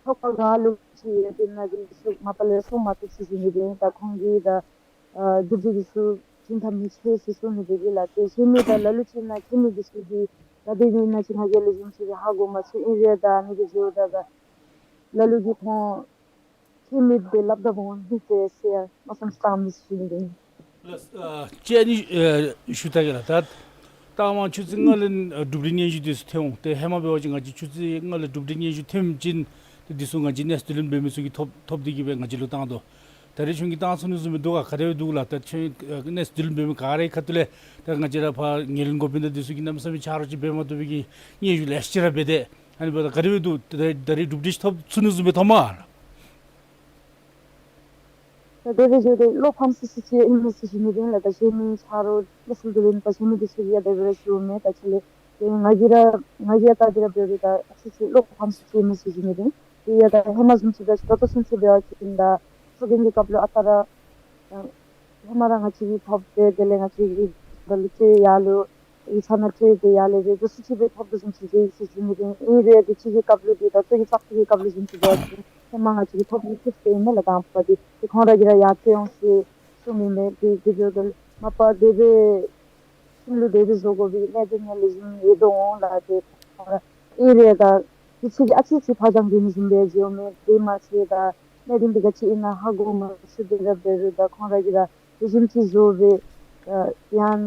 ཚོགས་པ་ག་ལུ་ཅིག་ཡོད་དེ་ན་དེ་ཚུ་མ་པ་ལས་གསུང་མ་བཏུབ་ཟེར་ཞུ་ནི་དེ་ཨིན། ད་ཁོང་གིས་ད་ཨ་གྲུབ་འབྲས་འདི་ཚུ་བྱིན་ཐབས་མི་ཆོག་ཟེར་གསུང་ནི་དེ་གིས་ལགས། ཏེ་གཞན་མི་ད་ལ་ལུ་ཅིག་ན་མཁྱེན་མི་འདི་ཚུ་གིས་ག་དེ་སྦེ་ཨིན་ན་ཅིག་ང་གིས་ལེགས་ཤོམ་ཅིག་ཧ་གོ་མ་ཚུགས། ཨིན་རུང་ད་ཨ་ནི་འདི་ཚུ་ད་ད་ལ་ལུ་གིས་ཁོང་མཁྱེན་མི་དེ་སླབ་ད་འོང་མི་ཏེ་ཟེར་མནོ་བསམ་བཏང་མི་ཞུ་ནི་དེ་ཨིན། ལགས། ཨ་ཅི་ཨ་ནི་ཨ་ཞུ་ད་གེ་ལགས། ད་ད་མ་ཆུ་ཚོད་ལྔ་ལས་ཨ་གྲུབ་འབྲས་སྙན་ཞུ་འདི་ཚུ་ཐོན་འོང་། ཏེ་ཧེ་མ་འབད་བ་ཅིན་ང་བཅས་ཆུ་ཚོད་ལྔ་ལས་གྲུབ་འབྲས་སྙན་ཞུ་ཐོན་ཅིན་ཏེ་འདི་ཚུ་ང་བཅས་གནས་ཚུལ་བསྡུ་ལེན་འབད་མི་ཚུ་གིས་ཐོབ་ཐོབ་སྟེ་གི་སྦེ་ང་བཅས་ལུ་བཏང་དོ། ད་རེས་ཁྱོད་ཀྱིས་བཏང་ཚུགས་ནི་བཟུམ་སྦེ་འདུག་ག། ག་དེ་སྦེ་འདུག་ལགས། ད་ཁྱོད་ཨ་གནས་ཚུལ་བསྡུ་ལེན་འབད་མི་ག་རའི་ཁ་ཐུག་ལས་ད་ང་བཅས་ར་ཕར་ངོས་ལེན་འགོ་དཔོན་དང་འདི་ཚུ་གིས་གནམ་མེད་ས་མེད་ཆ་རོགས་ཅིག་འབད་མ་བཏུབ་པའི་གི་སྙན་ཞུ་ལེ་ཤ་ཅིག་ར་འབད་དེ། ཨ་ནི་འབདཝ་ད་ག་དེ་སྦེ་འདུག། ད་ད་རེས་གྲུབ་འབྲས་ཅིག་ཐོབ་ཚུགས་ནི་བཟུམ་སྦེ་ཐོབ་མས་ལགས། ད་དེ་སྦེ་བརྗོད་དེ་བློ་ཕམ་སི་སི་ཅིག་ཨིན་མས་ཟེར་ཞུ་ནི་དེ་ཨིན་ལགས། ད་གཞན་མི་ཆ་རོགས་གནས་ཚུལ་བསྡུ་ལེན་པ་གཞན་མི་འདི་ཚུ་གིས་ཡང་དེ་སྦེ་ར་ཞུཝ་མས། ད་ཆེ་ལས་ཏེ་ང་གིས་ར་ང་གིས་ཡང་ད་དེ་ར་འབད་རུང་ད་ཨ་ཙི་ཅིག་བློ་ཕམ་སི་སི་ཅིག་ཨིན་མས་ཟེར་ཞུ་ནི་དེ་ཨིན། ཏེ་ཡང་ད་ཧེ་མ་བཟུམ་ཅིག་ད་ད་ལྟོ་ཚུན་ཚོད་འབད་བ་ཅིན་ད་ཚོགས་རྒྱན་གྱི་སྐབས་ལུ་ཨ་རྟག་ར་ཨ་ཧེ་མ་ར་ང་བཅས་ཀྱིས་ཐོབ་སྟེ་དེ་ལས་ང་བཅས་ཀྱིས་ད་ལུ་ཅིག་ཡར་ལུ་ཡིག་ཚང་ནང་སྤྲོད་དེ་ཡར་ལས་རེ་འདོད་སུ་ཅིག་སྦེ་ཐོབ་དོ་བཟུམ་ཅིག་མཇལ་ཡི་ཟེར་ཞུ་ནི་དེ་ཨིན། ཨིན་རུང་དུས་ཅི་གི་སྐབས་ལུ་དེ་ད་ལྟོ་གི་བཙག་འཐུ་གི་སྐབས་ལུ་བཟུམ་ཅིག་འབད་བ་ཅིན་ཧེ་མ་ང་བཅས་ཀྱིས་ཐོབ་མི་ཐོབ་སྟེ་ཨིན་མས་ལགས། དང་པ་དེ་ཏེ་ཁོང་ར་གིས་ར་ཡར་སྤྲོད་འོང་ཟེར་གསུངམ་ཨིན་མས། དེ་དེ་འབདཝ་ད་མ་པ་དེ་སྦེ་ཁྱིམ་ལུ་དེ་སྦེ་བཟོ་དགོ་པའི་གནད་དོན་ཡང་ལེགས་ཤོམ་ཡོད་དོ་འོང་ལགས། ཏེ་ཁོང་ར་ཨིན་རུང་ད་དུས་ཚོད་ཨ་ཙི་ཅིག་ཕར་འགྱངས་འགྱོ་ནི་བཟུམ་སྦེ་མཇལཝ་མས། དེ་མ་ཚད་ད་གནད་དོན་འདི་ག་ཅི་ཨིན་ན་ཧ་གོ་མ་ཚུགས། དེ་ར་འབད་རུང་ད་ཁོང་ར་གིས་ར་ལེགས་ཤོམ་ཅིག་བཟོ་སྦེ་ཡང་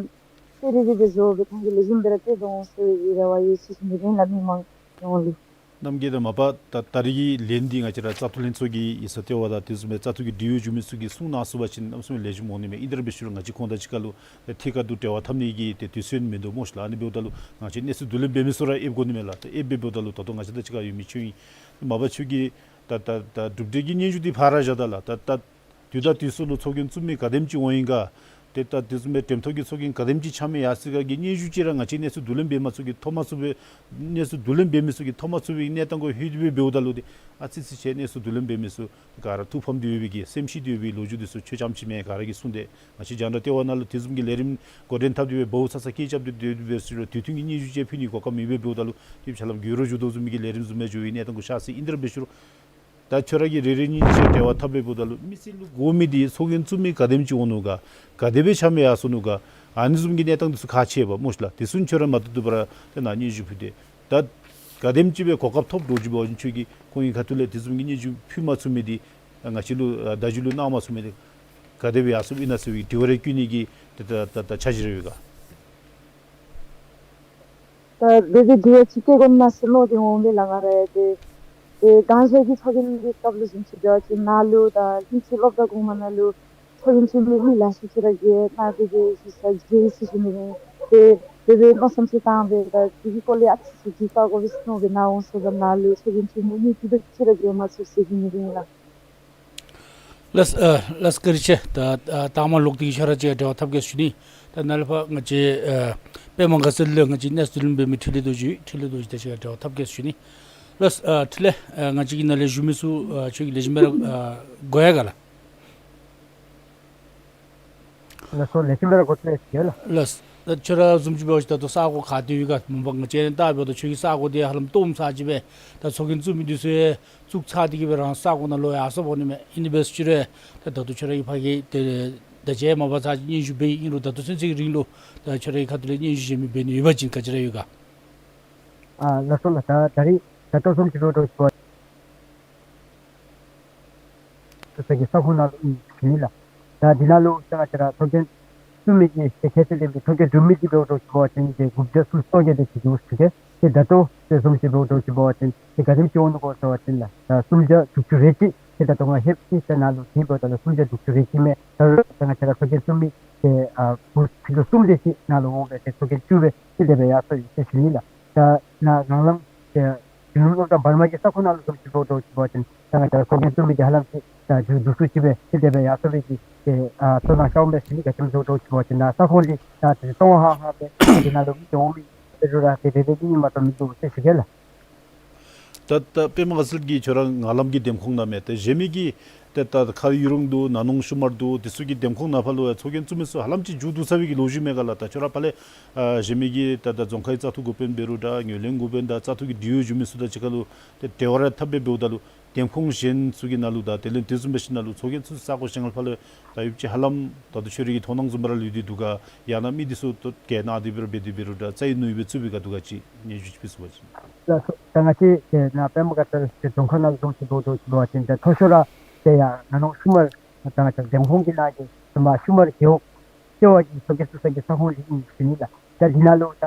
ཏེ་རེ་རེ་སྦེ་བཟོ་སྦེ་ཁོང་གིས་ལེགས་ཤོམ་སྦེ་ར་སྤྲོད་དོ་འོང་ཟེར་བའི་རེ་བ་ཡོད་ཟེར་ཞུ་ནི་དེ་ཨིན་ལགས། མི་མང་ཡོངས་ལུ། རྣམ་རྒྱལ་དང་མ་པ་ད་ད་རེས་ཀྱི་ལན་འདི་ང་བཅས་ར་བཙག་འཐུ་ལྷན་ཚོགས་ཀྱི་ཡིག་ཚང་ལྟེ་བ་དང་དེ་བཟུམ་སྦེ་བཙག་འཐུ་གི་འབྲེལ་ཡོད་འབྱུང་མི་ཚུ་གིས་གསུང་གནང་ཚུགས་པ་ཅིན་གནམ་མེད་ས་མེད་ལེགས་ཤོམ་འོང་ནི་མས། ཨིན་ཏེ་ར་འབད་ཞུ་རུང་ང་བཅས་ཁོང་དང་གཅིག་ཁར་ལུ་ཐད་ཀར་དུ་འབྲེལ་བ་འཐབ་ནི་གི་ཏེ་དུས་ཚོད་མིན་འདུག་སྨོ་ཤིག་ལགས། ཨ་ནི་འབདཝ་ད་ལུ་ང་བཅས་གནས་ཚུལ་བསྡུ་ལེན་འབད་མི་ཚུ་ར་ཨེབ་དགོ་ནི་མས་ལགས། ད་ཨེབ་འབདཝ་ད་ལུ་ད་ལྟོ་ང་བཅས་དང་གཅིག་ཁར་ཡོད་མི་ཆོས་དབྱིངས་མ་པ་ཁྱོད་ཀྱིས་ད་ད་ད་གྲུབ་འབྲས་ཀྱི་སྙན་ཞུ་འདི་ཕར་བཞག་ད་ལགས། ད་ད་དུས་དང་དུས་སུ་ལུ་ཚོགས་རྒྱན་བཙུགས་མི་ག་དེམ་ཅིག་འོང་ཡི་ག། ཏེ་ད་དེ་བཟུམ་སྦེ་འགྲེམ་ཐོག་གི་ཚོགས་རྒྱན་ག་དེམ་ཅིག་ཆ་མེད་ཡར་སོ་ཡི་ག་གི་སྙན་ཞུ་ཅིག་ར་ང་བཅས་གནས་ཚུལ་བསྡུ་ལེན་འབད་མི་ཚུ་གིས་ཐོབ་མ་ཚུགས་པའི་གནས་ཚུལ་བསྡུ་ལེན་འབད་མི་ཚུ་གིས་ཐོབ་མ་ཚུགས་པའི་གནས་སྟངས་གུ་ལྷོད་དེ་སྦེ་འབདཝ་ད་ལུ་ཏེ་ཨ་ཙི་ཙི་ཅིག་གནས་ཚུལ་བསྡུ་ལེན་འབད་མི་ཚུ་ག་ར་ཐུགས་ཕམ་སྟེ་ཡོད་པའི་གི་སེམས་ཤི་སྟེ་ཡོད་པའི་ལོ་རྒྱུས་འདི་ཚུ་ཁྱོད་རྐྱངམ་ཅིག་མེན། ག་ར་གིས་གསུངས་ཏེ་ང་བཅས་རྒྱང་བསྒྲགས་ལྟེ་བ་ནང་ལུ་དེ་བཟུམ་གྱི་ལས་རིམ་འགོ་འདྲེན་འཐབ་སྟེ་སྦེ་འབོ་ཚ་ཚ་སྐད་རྐྱབ་སྟེ་སྡོད་སྦེ་ཟེར་རུང་དུས་མཐུན་གྱི་སྙན་ཞུ་ཅིག་ཕུལ་ནི་གོ་སྐབས་མེད་པར་འབདཝ་ད་ལུ་ཏེ་ཕྱག་ལམ་འགྱོ་རུང་འགྱོ་དོ་བཟུམ་མའི་གི་ལས་རིམ་བཟུམ་སྦེ་འགྱོ་བའི་གནས་སྟངས་གུ་ཤར་སོ་ཡི། ཨིན་ཏེ་ར་འབད་ཞུ་རུང་ད་ཁྱོད་ར་གིས་རེ་རེ་གཉིས་གཉིས་ཅིག་འབྲེལ་བ་འཐབ་སྦེ་འབདཝ་ད་ལུ་མི་སེར་ལུ་དགོ་མི་འདི་ཚོགས་རྒྱན་བཙུགས་མི་ག་དེམ་ཅིག་འོང་ནུག་ག། ག་དེ་སྦེ་ཆ་མེད་ཡར་སོ་ནུག་ག། ཨ་ནི་བཟུམ་གྱི་གནས་སྟངས་འདི་ཚུ་ཁག་ཆེ་བས་སྨོ་ཤིག་ལགས། དེ་ཚུ་ཁྱོད་ར་མ་བཏུབ་བཏུབ་པར་ཏེ་ནཱ་སྙན་ཞུ་ཕུལ་ཏེ་ད་ག་དེམ་ཅིག་སྦེ་གོ་སྐབས་ཐོབ་འགྱོ་ཅི་འབད་བ་ཅིན་ཁྱོད་ཀྱིས་ཁོང་གི་ཁ་ཐུག་ལས་དེ་བཟུམ་གྱི་སྙན་ཞུ་ཕུལ་མ་ཚུགས་མི་འདི་ང་བཅས་ལུ་ཨ་བརྡ་བརྒྱུད་ལུ་གནང་མ་ཚུགས་མི་འདི་ག་དེ་སྦེ་ཡར་སོཔ་ཨིན་ན་ཟེར་བའི་དྲི་བ་རེ་བཀོད་ནི་གི་ད་ད་ད་འཆར་གཞི་རེ་ཡོད་ག། ད་དེ་སྦེ་དྲི་བ་ཅིག་བཀོད་དགོ་ན་ཟེར་མནོ་སྟེ་འོང་མས་ལགས། ང་ར་ཡང་ཏེ་ཏེ་གང་ཟག་གི་ཚོགས་རྒྱན་གྱི་སྐབས་ལུ་བཟུམ་ཅིག་འབད་བ་ཅིན་ནཱ་ལུ་ད་ལྷན་རྒྱས་སློབ་གྲྭ་གོང་མ་ནང་ལུ་ཚོགས་རྒྱན་བཙུགས་མི་མི་ལེ་ཤ་ཅིག་ར་གིས་ནཱ་དེ་སྦེ་ཞུ་ས་མཇལ་ཡི་ཟེར་ཞུ་ནི་ཨིན། ཏེ་དེ་སྦེ་མནོ་བསམ་ཅིག་བཏང་སྦེ་ད་དེ་གི་སྐོར་ལས་ཨ་ཙི་ཅིག་དྲི་བཀོད་དགོ་པས་ཟེར་མནོ་སྦེ་ནཱ་འོང་ཟེར། ད་ནཱ་ལུ་ཚོགས་རྒྱན་བཙུགས་མི་མི་དེ་སྦེ་ཅིག་ར་མཇལ་མ་ཚུགས་ཟེར་ཞུ་ནི་ཨིན་ལགས། ལགས་ཨ་ལགས་བཀའ་དྲིན་ཆེ། ད་ཨ་ད་མ་ལོག་སྟེ་གི་ཁྱོད་ར་ཅིག་འབྲེལ་བ་འཐབ་གེ་ཟེར་ཞུ་ནི། ད་ནཱ་ལས་ཕར་ང་བཅས་ཨ་པདྨ་དགའ་ཚལ་ལུ་ང་བཅས་གནས་ཚུལ་བསྡུ་ལེན་འབད་མི་འཕྲིན་ལས་རྡོ་རྗེ་འཕྲིན་ལས་རྡོ་རྗེ་དང་གཅིག་ཁར་འབྲེལ་བ་འཐབ་གེ་ཟེར་ཞུ་ནི། ལགས་ཨ་འཕྲིན་ལས་ཨ་ང་བཅས་ཀྱི་ནཱ་ལས་བཞུགས་མི་ཚུ་ཨ་ཁྱོད་ཀྱིས་ལེགས་ཤོམ་སྦེ་ར་ཨ་གོ་ཡི་ག་ལགས། ལགས་སོ། ལེགས་ཤོམ་སྦེ་ར་གོ་ཚུགས་ཡི་ལགས། ལགས། ད་ཁྱོད་ར་བཟུམ་ཅིག་འབད་བ་ཅིན་ད་ལྟོ་ས་གོ་ག་ཏེ་ཡོད་ག། མ་པ་ང་བཅས་ནཱ་ལྟ་འབདཝ་ད་ཁྱོད་ཀྱི་ས་གོ་འདི་ཧ་ལམ་སྟོངམ་ཚར་ཅིག་སྦེ་ད་ཚོགས་རྒྱན་བཙུགས་མི་འདི་ཚུ་ཡང་བཙུགས་ཚར་ཏེ་གི་སྦེ་རང་ས་གོ་ནང་ལོག་ཡར་སོཔ་འོང་ནི་མས། ཨིན་ནི་འབད་ཟེར་རུང་ད་ད་ལྟོ་ཁྱོད་ར་གིས་ཕར་གྱི་ཏེ་ད་ཅི་མ་པ་ཚར་ཅིག་སྙན་ཞུ་འབད་ཡི། ཨིན་རུང་ད་ལྟོ་ཚུན་ཚོད་ཀྱི་རིང་ལུ་ད་ཁྱོད་ར་གི་ཁ་ཐུག་ལས་སྙན་ཞུ་བཞེས་མི་འབད་ནི་ཡོད་པ་ཅིན་ག་ཅི་ར་ཡོད་ག། ཨ་ལགས་སོ་ལགས། ད་ད་རིས་ད་ལྟོ་བཟུམ་ཅིག་འབད་དོ་ཅིག་འབད་བ་ཏེ་ས་གི་ས་ཁོངས་ནང་ལུ་ཨིན་ཟེར་ཞུ་ནི་ལགས། ད་འདི་ནང་ལུ་ད་ང་བཅས་ར་ཚོགས་རྒྱན་བཙུགས་མི་གི་ཏེ་ཁྱད་ཆོས་ལྡན་པའི་ཚོགས་རྒྱན་གྲུབ་མི་འདི་འབད་དོ་ཅིག་འབད་བ་ཅིན་ཏེ་དགུ་བརྒྱ་སུམ་ཅུ་སོ་བརྒྱད་དེ་ཅིག་འདུག་ཟེར་གེ། ཏེ་ད་ལྟོ་ཏེ་བཟུམ་ཅིག་འབད་དོ་ཅིག་འབད་བ་ཅིན་ཏེ་ག་དེམ་ཅིག་འོང་ནུག་གོ་ཟེར་བ་ཅིན་ལགས། ད་སུམ་བརྒྱ་དྲུག་ཅུ་རེ་གཅིག། ཏེ་ད་ལྟོ་ང་ལྷོདཔ་ཅིག་ཏེ་ནཱ་ལུ་དེ་འབདཝ་ད་ལུ་སུམ་བརྒྱ་དྲུག་ཅུ་རེ་གཅིག་མས། ད་ད་ང་བཅས་ར་ཚོགས་རྒྱན་བཙུགས་མི་ཏེ་ཨ་བུ་ཕྱེད་དང་གསུམ་དེ་ཅིག་ནཱ་ལུ་འོང་སྦེ་ཏེ་ཚོགས་རྒྱན་བཙུགས་སྦེ་ཏེ་དེ་སྦེ་ཡར་སོ་ཡི་ཟེར་ཞུ་ནི་ལགས། ད་ནཱ་ནང་ལམ་ཏེ་གཞོན་ནུ་སློབ་གྲྭ་འབར་མ་གི་ས་ཁོངས་ནང་ལུ་བཟུམ་ཅིག་འབད་དོ་ཅིག་འབད་བ་ཅིན་ད་ང་བཅས་ར་ཚོགས་རྒྱན་བཙུགས་མི་འདི་ཧ་ལམ་ཅིག་ད་འདུག་འདུག་ཅིག་སྦེ་ཏེ་དེ་སྦེ་ཡར་སོ་བའི་གི་ཏེ་ཨ་ཚོར་སྣང་ཤརཝ་མས་ཟེར་ཞུ་ནི། ག་ཅི་སྨོ་ཟེར་བ་ཅིན་ད་ས་ཁོངས་འདི་ད་ཏེ་སྟོང་ཧང་ཧང་སྦེ་ཏེ་ནཱ་ལུ་མི་འོང་མི་ཏེ་རུང་ར་ཏེ་རེ་རེ་གཉིས་གཉིས་མ་གཏོགས་མིན་འདུག་ཟེར་ཞུ་གེ་ལགས། ད་ད་པདྨ་དགའ་ཚལ་གྱི་ཁྱོད་ར་ངང་ལམ་གྱི་འདེམས་ཁོངས་ནང་མས། ཏེ་གཞན་མི་གི་ཏེ་ད་ཁ་ཡུ་རུང་འདུག། ན་ནོང་ཤུ་མར་འདུག། དེ་ཚུ་གི་འདེམས་ཁོངས་ནང་ཕར་ལུ་ཡང་ཚོགས་རྒྱན་བཙུགས་མི་ཚུ་ཧ་ལམ་ཅིག་མཇུག་བསྡུ་ཚར་བའི་གི་ལོ་རྒྱུས་མས་ག་ལགས། ད་ཁྱོད་ར་ཕར་ལས་ཨ་གཞན་མི་གི་ད་ད་རྫོང་ཁའི་བཙག་འཐུ་འགོ་དཔོན་འབད་རུང་འདྲ། ངོས་ལེན་འགོ་དཔོན་དང་བཙག་འཐུ་གི་འབྲེལ་ཡོད་འབྱུང་མི་ཚུ་དང་གཅིག་ཁར་ལུ་ཏེ་འབྲེལ་བ་ར་འཐབ་སྦེ་འབདཝ་ད་ལུ་འདེམས་ཁོངས་གཞན་ཚུ་གི་ནང་ལུ་དང་དེ་ལས་དེ་བཟུམ་འབད་ཞིནམ་ལས་ཚོགས་རྒྱན་ཚུ་ས་གོ་གཞན་ལས་ཕར་ལུ་ད་ཡོདཔ་ཅིག་ཧ་ལམ་ད་ལྟོ་ཁྱོད་རའི་གི་མཐོང་སྣང་བཟུམ་ར་ལུས་ཏེ་འདུག་ག། ཡང་ན་མི་འདི་ཚུ་ཏེ་ག་ནི་དེ་སྦེ་ར་འབད་དེ་འབད་རུང་འདྲ་རྩ་ཡི་ནུས་པས་ཚུགས་པས་ག་འདུག་ག་ཅིག་སྙན་ཞུ་ཅིག་ཕུལ་ཚུགས་པ་ཅིན། ལགས་སོ། ད་ང་བཅས་ཏེ་ནཱ་པདྨ་དགའ་ཚལ་ཏེ་རྫོང་ཁག་ནང་ལུ་བཟུམ་ཅིག་འབད་དོ་ཅིག་འབད་བ་ཅིན་ཏེ་མཐོ་ཤོས་ར་ཏེ་ཡར་ན་ནོང་ཤུ་མར་ད་ང་བཅས་འདེམས་ཁོངས་ཀྱི་ནང་གི་ཏེ་མར་ཤུ་མར་རྒེད་འོག་ལྟེ་བ་གི་ཚོགས་རྒྱན་བཙུགས་ས་གི་ས་ཁོངས་འདི་ཨིན་ཟེར་ཨིན་ལགས། ད་འདི་ནང་ལུ་ད་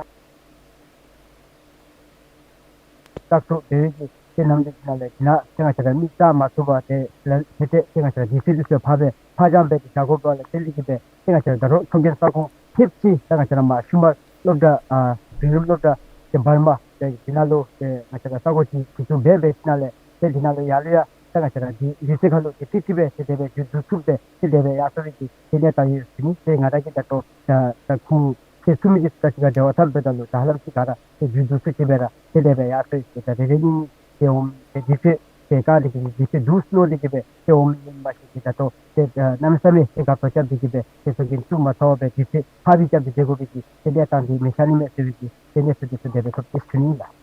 བཙག་འཐུ་འབད་བའི་གི་ཏེ་ནམ་དུས་ཅིག་ནང་ལས་འདི་ནང་ཏེ་ང་བཅས་ར་མི་བཙག་མ་ཚུགས་པར་ཏེ་ལ་ཏེ་ཏེ་ཏེ་ང་བཅས་ར་དུས་ཚོད་འདི་ཚུ་ཕར་སྦེ་ཕར་འགྱངས་འབད་དེ་བཞག་དགོཔ་ལས་བརྟེན་ཏེ་གིས་སྦེ་ཏེ་ང་བཅས་ར་ད་རུང་ཚོགས་རྒྱན་ས་ཁོངས་ཐེབས་ཅིག་ད་ང་བཅས་ར་མར་ཤུ་མར་སློབ་གྲྭ་ཨ་དུས་རབས་སློབ་གྲྭ་ཏེ་བར་མ་ཏེ་འདི་ནང་ལུ་ཏེ་ང་བཅས་ར་ས་གོ་ཅིག་འཛུགས་འབད་འབད་ཞིནམ་ལས་ཏེ་འདི་ནང་ལུ་ཡར་ལུ་ཡང་ད་ང་བཅས་ར་འདི་དུས་ཚོད་ཁར་ལུ་ཏེ་ཏིག་ཏིག་སྦེ་ཏེ་དེ་སྦེ་མཇུག་བསྡུ་ཚུགསཔ་སྦེ་ཏེ་དེ་སྦེ་ཡར་སོང་བའི་གི་ཏེ་གནས་སྟངས་ཡོད་ཟེར་ཨིན། ཏེ་ང་ར་གིས་ད་ལྟོ་ད་ད་ཁུངས་ཏེ་ཚུགས་མི་གི་ས་ཅིག་ཁར་འབྲེལ་བ་འཐབ་འབདཝ་ད་ལུ་ད་ཧ་ལམ་ཅིག་ག་ར་ཏེ་མཇུག་བསྡུ་ཚུགས་ཅི་སྦེ་ར་ཏེ་དེ་སྦེ་ཡར་སོང་ཡི། ཏེ་ད་རེ་རེ་གཉིས་གཉིས་ཏེ་འོང་ཏེ་དུས་ཚོད་ཏེ་ག་ཏེ་གི་དུས་ཚོད་འདུག་མནོ་སྟེ་གིས་སྦེ་ཏེ་འོང་མི་ཨིན་མ་ཤེས་ཏེ་ད་ལྟོ་ཏེ་གནམ་མེད་ས་མེད་ཏེ་དགའ་ཚོར་རྐྱབ་སྟེ་གིས་སྦེ་ཏེ་ཚོགས་རྒྱན་བཙུགས་མ་ཚར་བར་སྦེ་དུས་ཚོད་ཕར་བུད་རྐྱབ་སྟེ་སྡོད་དགོ་པའི་གི་ཏེ་གནས་སྟངས་འདི་མི་ཤར་ནི་མས་ཟེར་བའི་གི་ཏེ་གནས་ཚུལ་འདི་ཚུ་དེ་སྦེ་ཐོབ་སྟེ་ཞུ་ནི་ཨིན་ལགས།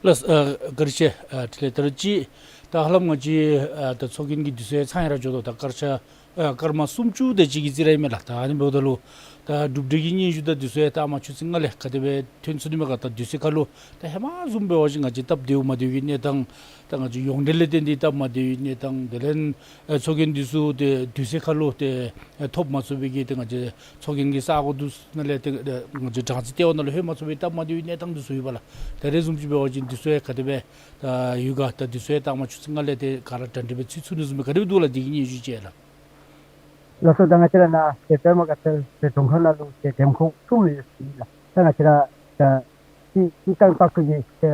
ལགས་སོ། ཨ་བཀའ་དྲིན་ཆེ། ཨ་དེ་ལས་ད་རུང་ཅིག་ད་ཧ་ལམ་ང་བཅས་ཨ་ད་ཚོགས་རྒྱན་གྱི་དུས་ཚོད་ཚང་ཡར་འགྱོ་དོ། ད་སྐར་ཆ་ཨ་སྐར་མ་སུམ་ཅུ་དེ་ཅིག་གི་རྩིས་ར་ཨིན་མས་ལགས། ད་ཨ་ནི་འབདཝ་ད་ལུ་ད་གྲུབ་འབྲས་ཀྱི་སྙན་ཞུ་དང་དུས་ཚོད་ད་མ་ཆུ་ཚོད་ལྔ་ལས་ག་དེ་སྦེ་ཐོན་ཚུགས་ནི་མས་ག། ད་དུས་ཚོད་ཁར་ལུ་ད་ཧེ་མ་བཟུམ་འབད་བ་ཅིན་ང་བཅས་སྟབས་བདེཝ་མ་བདེ་བའི་གནས་སྟངས་ད་ང་བཅས་ཡོངས་འབྲེལ་ལས་བརྟེན་ཏེ་སྟབས་མ་བདེ་བའི་གནས་སྟངས་དེ་ལས་ཨ་ཚོགས་རྒྱན་འདི་ཚུ་ཏེ་དུས་ཚོད་ཁར་ལུ་ཏེ་ཨ་ཐོབ་མ་ཚུགས་པའི་གི་ཏེ་ང་བཅས་ཚོགས་རྒྱན་གྱི་ས་གོ་འདི་ཚུ་ནང་ལས་ཏེ་ཨ་ང་བཅས་གྲངས་རྩིས་ལྟེ་བ་ནང་ལུ་ལྷོད་མ་ཚུགས་པའི་སྟབས་མ་བདེ་བའི་གནས་སྟངས་འདི་ཚུ་ཡོད་པ་ལགས། ད་རེས་བཟུམ་ཅིག་འབད་བ་ཅིན་དུས་ཚོད་ག་དེ་སྦེ་ད་ཡོད་ག། ད་དུས་ཚོད་ད་མ་ཆུ་ཚོད་ལྔ་ལས་ཏེ་ག་ར་གྲ་སྒྲིག་སྦེ་ཚུད་ཚུགས་ནི་བཟུམ་སྦེ་ག་དེ་སྦེ་འདུག་ལགས། འདི་གི་སྙན་ཞུ་ཅིག་ལགས། ལགས་སོ། ད་ང་བཅས་ར་ནཱ་ཏེ་པདྨ་དགའ་ཚལ་ཏེ་རྫོང་ཁག་ནང་ལུ་ཏེ་འདེམས་ཁོངས་གསུམ་ཡོད་ཟེར་ཨིན་ལགས། ད་ང་བཅས་ར་ད་སྤྱིར་སྤྱིར་བཏང་བཙག་འཐུ་གི་ཏེ་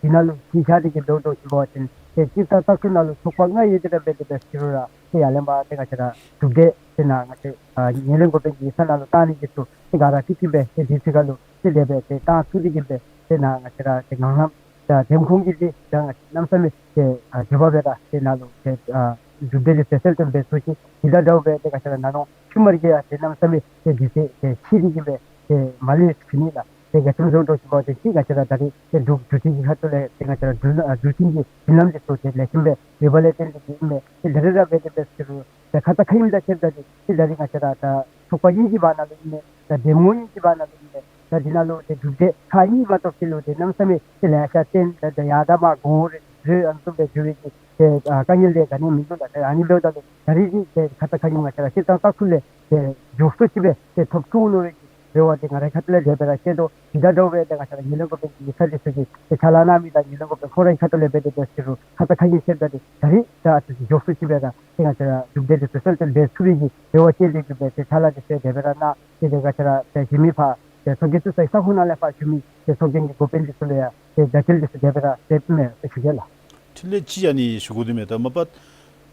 འདི་ནང་ལུ་གཞི་བཞག་སྟེ་གིས་འབདཝ་འདྲཝ་ཅིག་འབད་བ་ཅིན་ཏེ་སྤྱིར་བཏང་བཙག་འཐུ་ནང་ལུ་ཚོགས་པ་ལྔ་ཡོད་དེ་ར་འབད་དེ་འབད་ཟེར་རུང་ར་ཏེ་ཡར་ལས་མར་ཏེ་ང་བཅས་ར་གྲུབ་འབྲས་ཏེ་ནཱ་ང་བཅས་ཨ་ངོས་ལེན་འགོ་དཔོན་གྱི་ས་ནང་ལུ་བཏང་ནི་འདི་ཚུ་ཏེ་ག་ར་ཏིག་ཏིག་སྦེ་ཏེ་དུས་ཚོད་ཁར་ལུ་ཏེ་དེ་སྦེ་ཏེ་བཏང་ཚུགས་ཏེ་གིས་སྦེ་ཏེ་ནཱ་ང་བཅས་ར་ཏེ་ངང་ལམ་ད་འདེམས་ཁོངས་ཀྱི་འདི་ད་ང་བཅས་གནམ་མེད་ས་མེད་ཏེ་ཨ་མགྱོགས་པ་སྦེ་ར་ཏེ་ནཱ་ལུ་ཏེ་ཨ་གྲུབ་འབྲས་འདི་ཚུ་གསལ་སྟོན་འབད་ཚུགས་ཅི། དེ་དང་འདྲཝ་སྦེ་ཏེ་ང་བཅས་ར་ན་ནོང་ཤུ་མར་གྱི་ཡང་ཏེ་གནམ་མེད་ས་མེད་ཏེ་དུས་ཚོད་ཏེ་ཕྱིས་ཏེ་གིས་སྦེ་ཏེ་མ་ལུས་ཟེར་ཨིན་ལགས། ཏེ་ག་ཅི་སྨོ་ཟེར་བ་ཅིན་ཏེ་ང་བཅས་ར་ད་རེས་ཏེ་འབྲུག་འབྲུག་འཕྲིན་གྱི་ཁ་ཐུག་ལས་ཏེ་ང་བཅས་ར་འབྲུག་ཨ་འབྲུག་འཕྲིན་གྱི་བརྒྱུད་ལམ་འདི་ཚུ་ཏེ་ལེགས་ཤོམ་སྦེ་ཡོད་པ་ལས་བརྟེན་ཏེ་གིས་ཨིན་མས། ཏེ་ད་རེས་ར་འབད་དེ་འབད་ཟེར་རུང་ད་ཁ་ཙ་ཁ་ཉིནམ་དང་ཕྱདཔ་ད་ཏེ་ཏེ་ད་རེས་ང་བཅས་ར་ད་ཚོགས་པ་གཉིས་ཀྱི་བར་ན་ལུ་ཨིན་མས། ད་འདེམས་ངོ་གཉིས་ཀྱི་བར་ན་ལུ་ཨིན་མས། ད་འདི་ནང་ལུ་ཏེ་གྲུབ་འབྲས་ཁག་གཉིས་མ་གཏོགས་ཅིག་ལུ་ཏེ་གནམ་མེད་ས་མེད་ཏེ་ལེ་ཤ་བཏོན་ད་ད་ཡར་ད་མར་གོང་རོལ་ཨ་ནི་བཟུམ་སྦེ་འགྱོ་བའི་གི་ཏེ་ཨ་དཀའ་ངལ་འདི་ག་ནི་མིན་འདུག་ལགས། ཏེ་ཨ་ནི་འབདཝ་ད་ལུ་ད་རེས་ཀྱི་ཏེ་ཁ་ཙ་ཁ་ཉིནམ་ང་བཅས་ར་སྤྱིར་བཏང་བཙག་འཐུ་ལས་ཏེ་མགྱོགས་སུ་ཅིག་སྦེ་ཏེ་ཐོབ་བཅུག་ནི་རེ་རེ་བ་འདི་ང་རའི་ཁ་ཐུག་ལས་དེ་སྦེ་ར་ཤེས་དོ། དེ་དང་འདྲཝ་སྦེ་ཏེ་ང་བཅས་ར་ངོས་ལེན་འགོ་དཔོན་གྱི་ཡིག་ཚང་འདི་ཚུ་གིས་ཏེ་ཕྱག་ལཱ་གནང་མི་དང་ངོས་ལེན་འགོ་དཔོན་ཁོང་རའི་ཁ་ཐུག་ལས་འབད་དེ་འབད་ཟེར་རུང་ཁ་ཙ་ཁ་ཉིནམ་ཕྱདཔ་ད་ཏེ་ད་རེས་ད་ཨ་ཙི་ཅིག་མགྱོགས་སུ་ཅིག་སྦེ་ར་ཏེ་ང་བཅས་ར་གྲུབ་འབྲས་འདི་ཚུ་གསལ་སྟོན་འབད་ཚུགས་པའི་གི་རེ་བ་བསྐྱེད་དེ་གིས་སྦེ་ཏེ་ཕྱག་ལཱ་འདི་ཚུ་དེ་སྦེ་ར་གནང་། ཏེ་ཏེ་ང་བཅས་ར་ཏེ་གཞན་མི་ཕར་ཏེ་ཚོགས་རྒྱན་བཙུགས་སའི་ས་ཁོངས་ནང་ལས་ཕར་བཞུགས་མི་ཏེ་ཚོགས་རྒྱན་གྱི་འགོ་དཔོན་འདི་ཚུ་ལུ་ཡང་ཏེ་བརྡ་སྐུལ་འདི་ཚུ་དེ་སྦེ་ར་ཏེ་མེན་ཟེར་ཞུ་གེ་ལགས། འཕྲིན་ལས་ཅིག་ཨ་ནི་ཞུ་དགོ་དོ་མས། ད་མ་པ་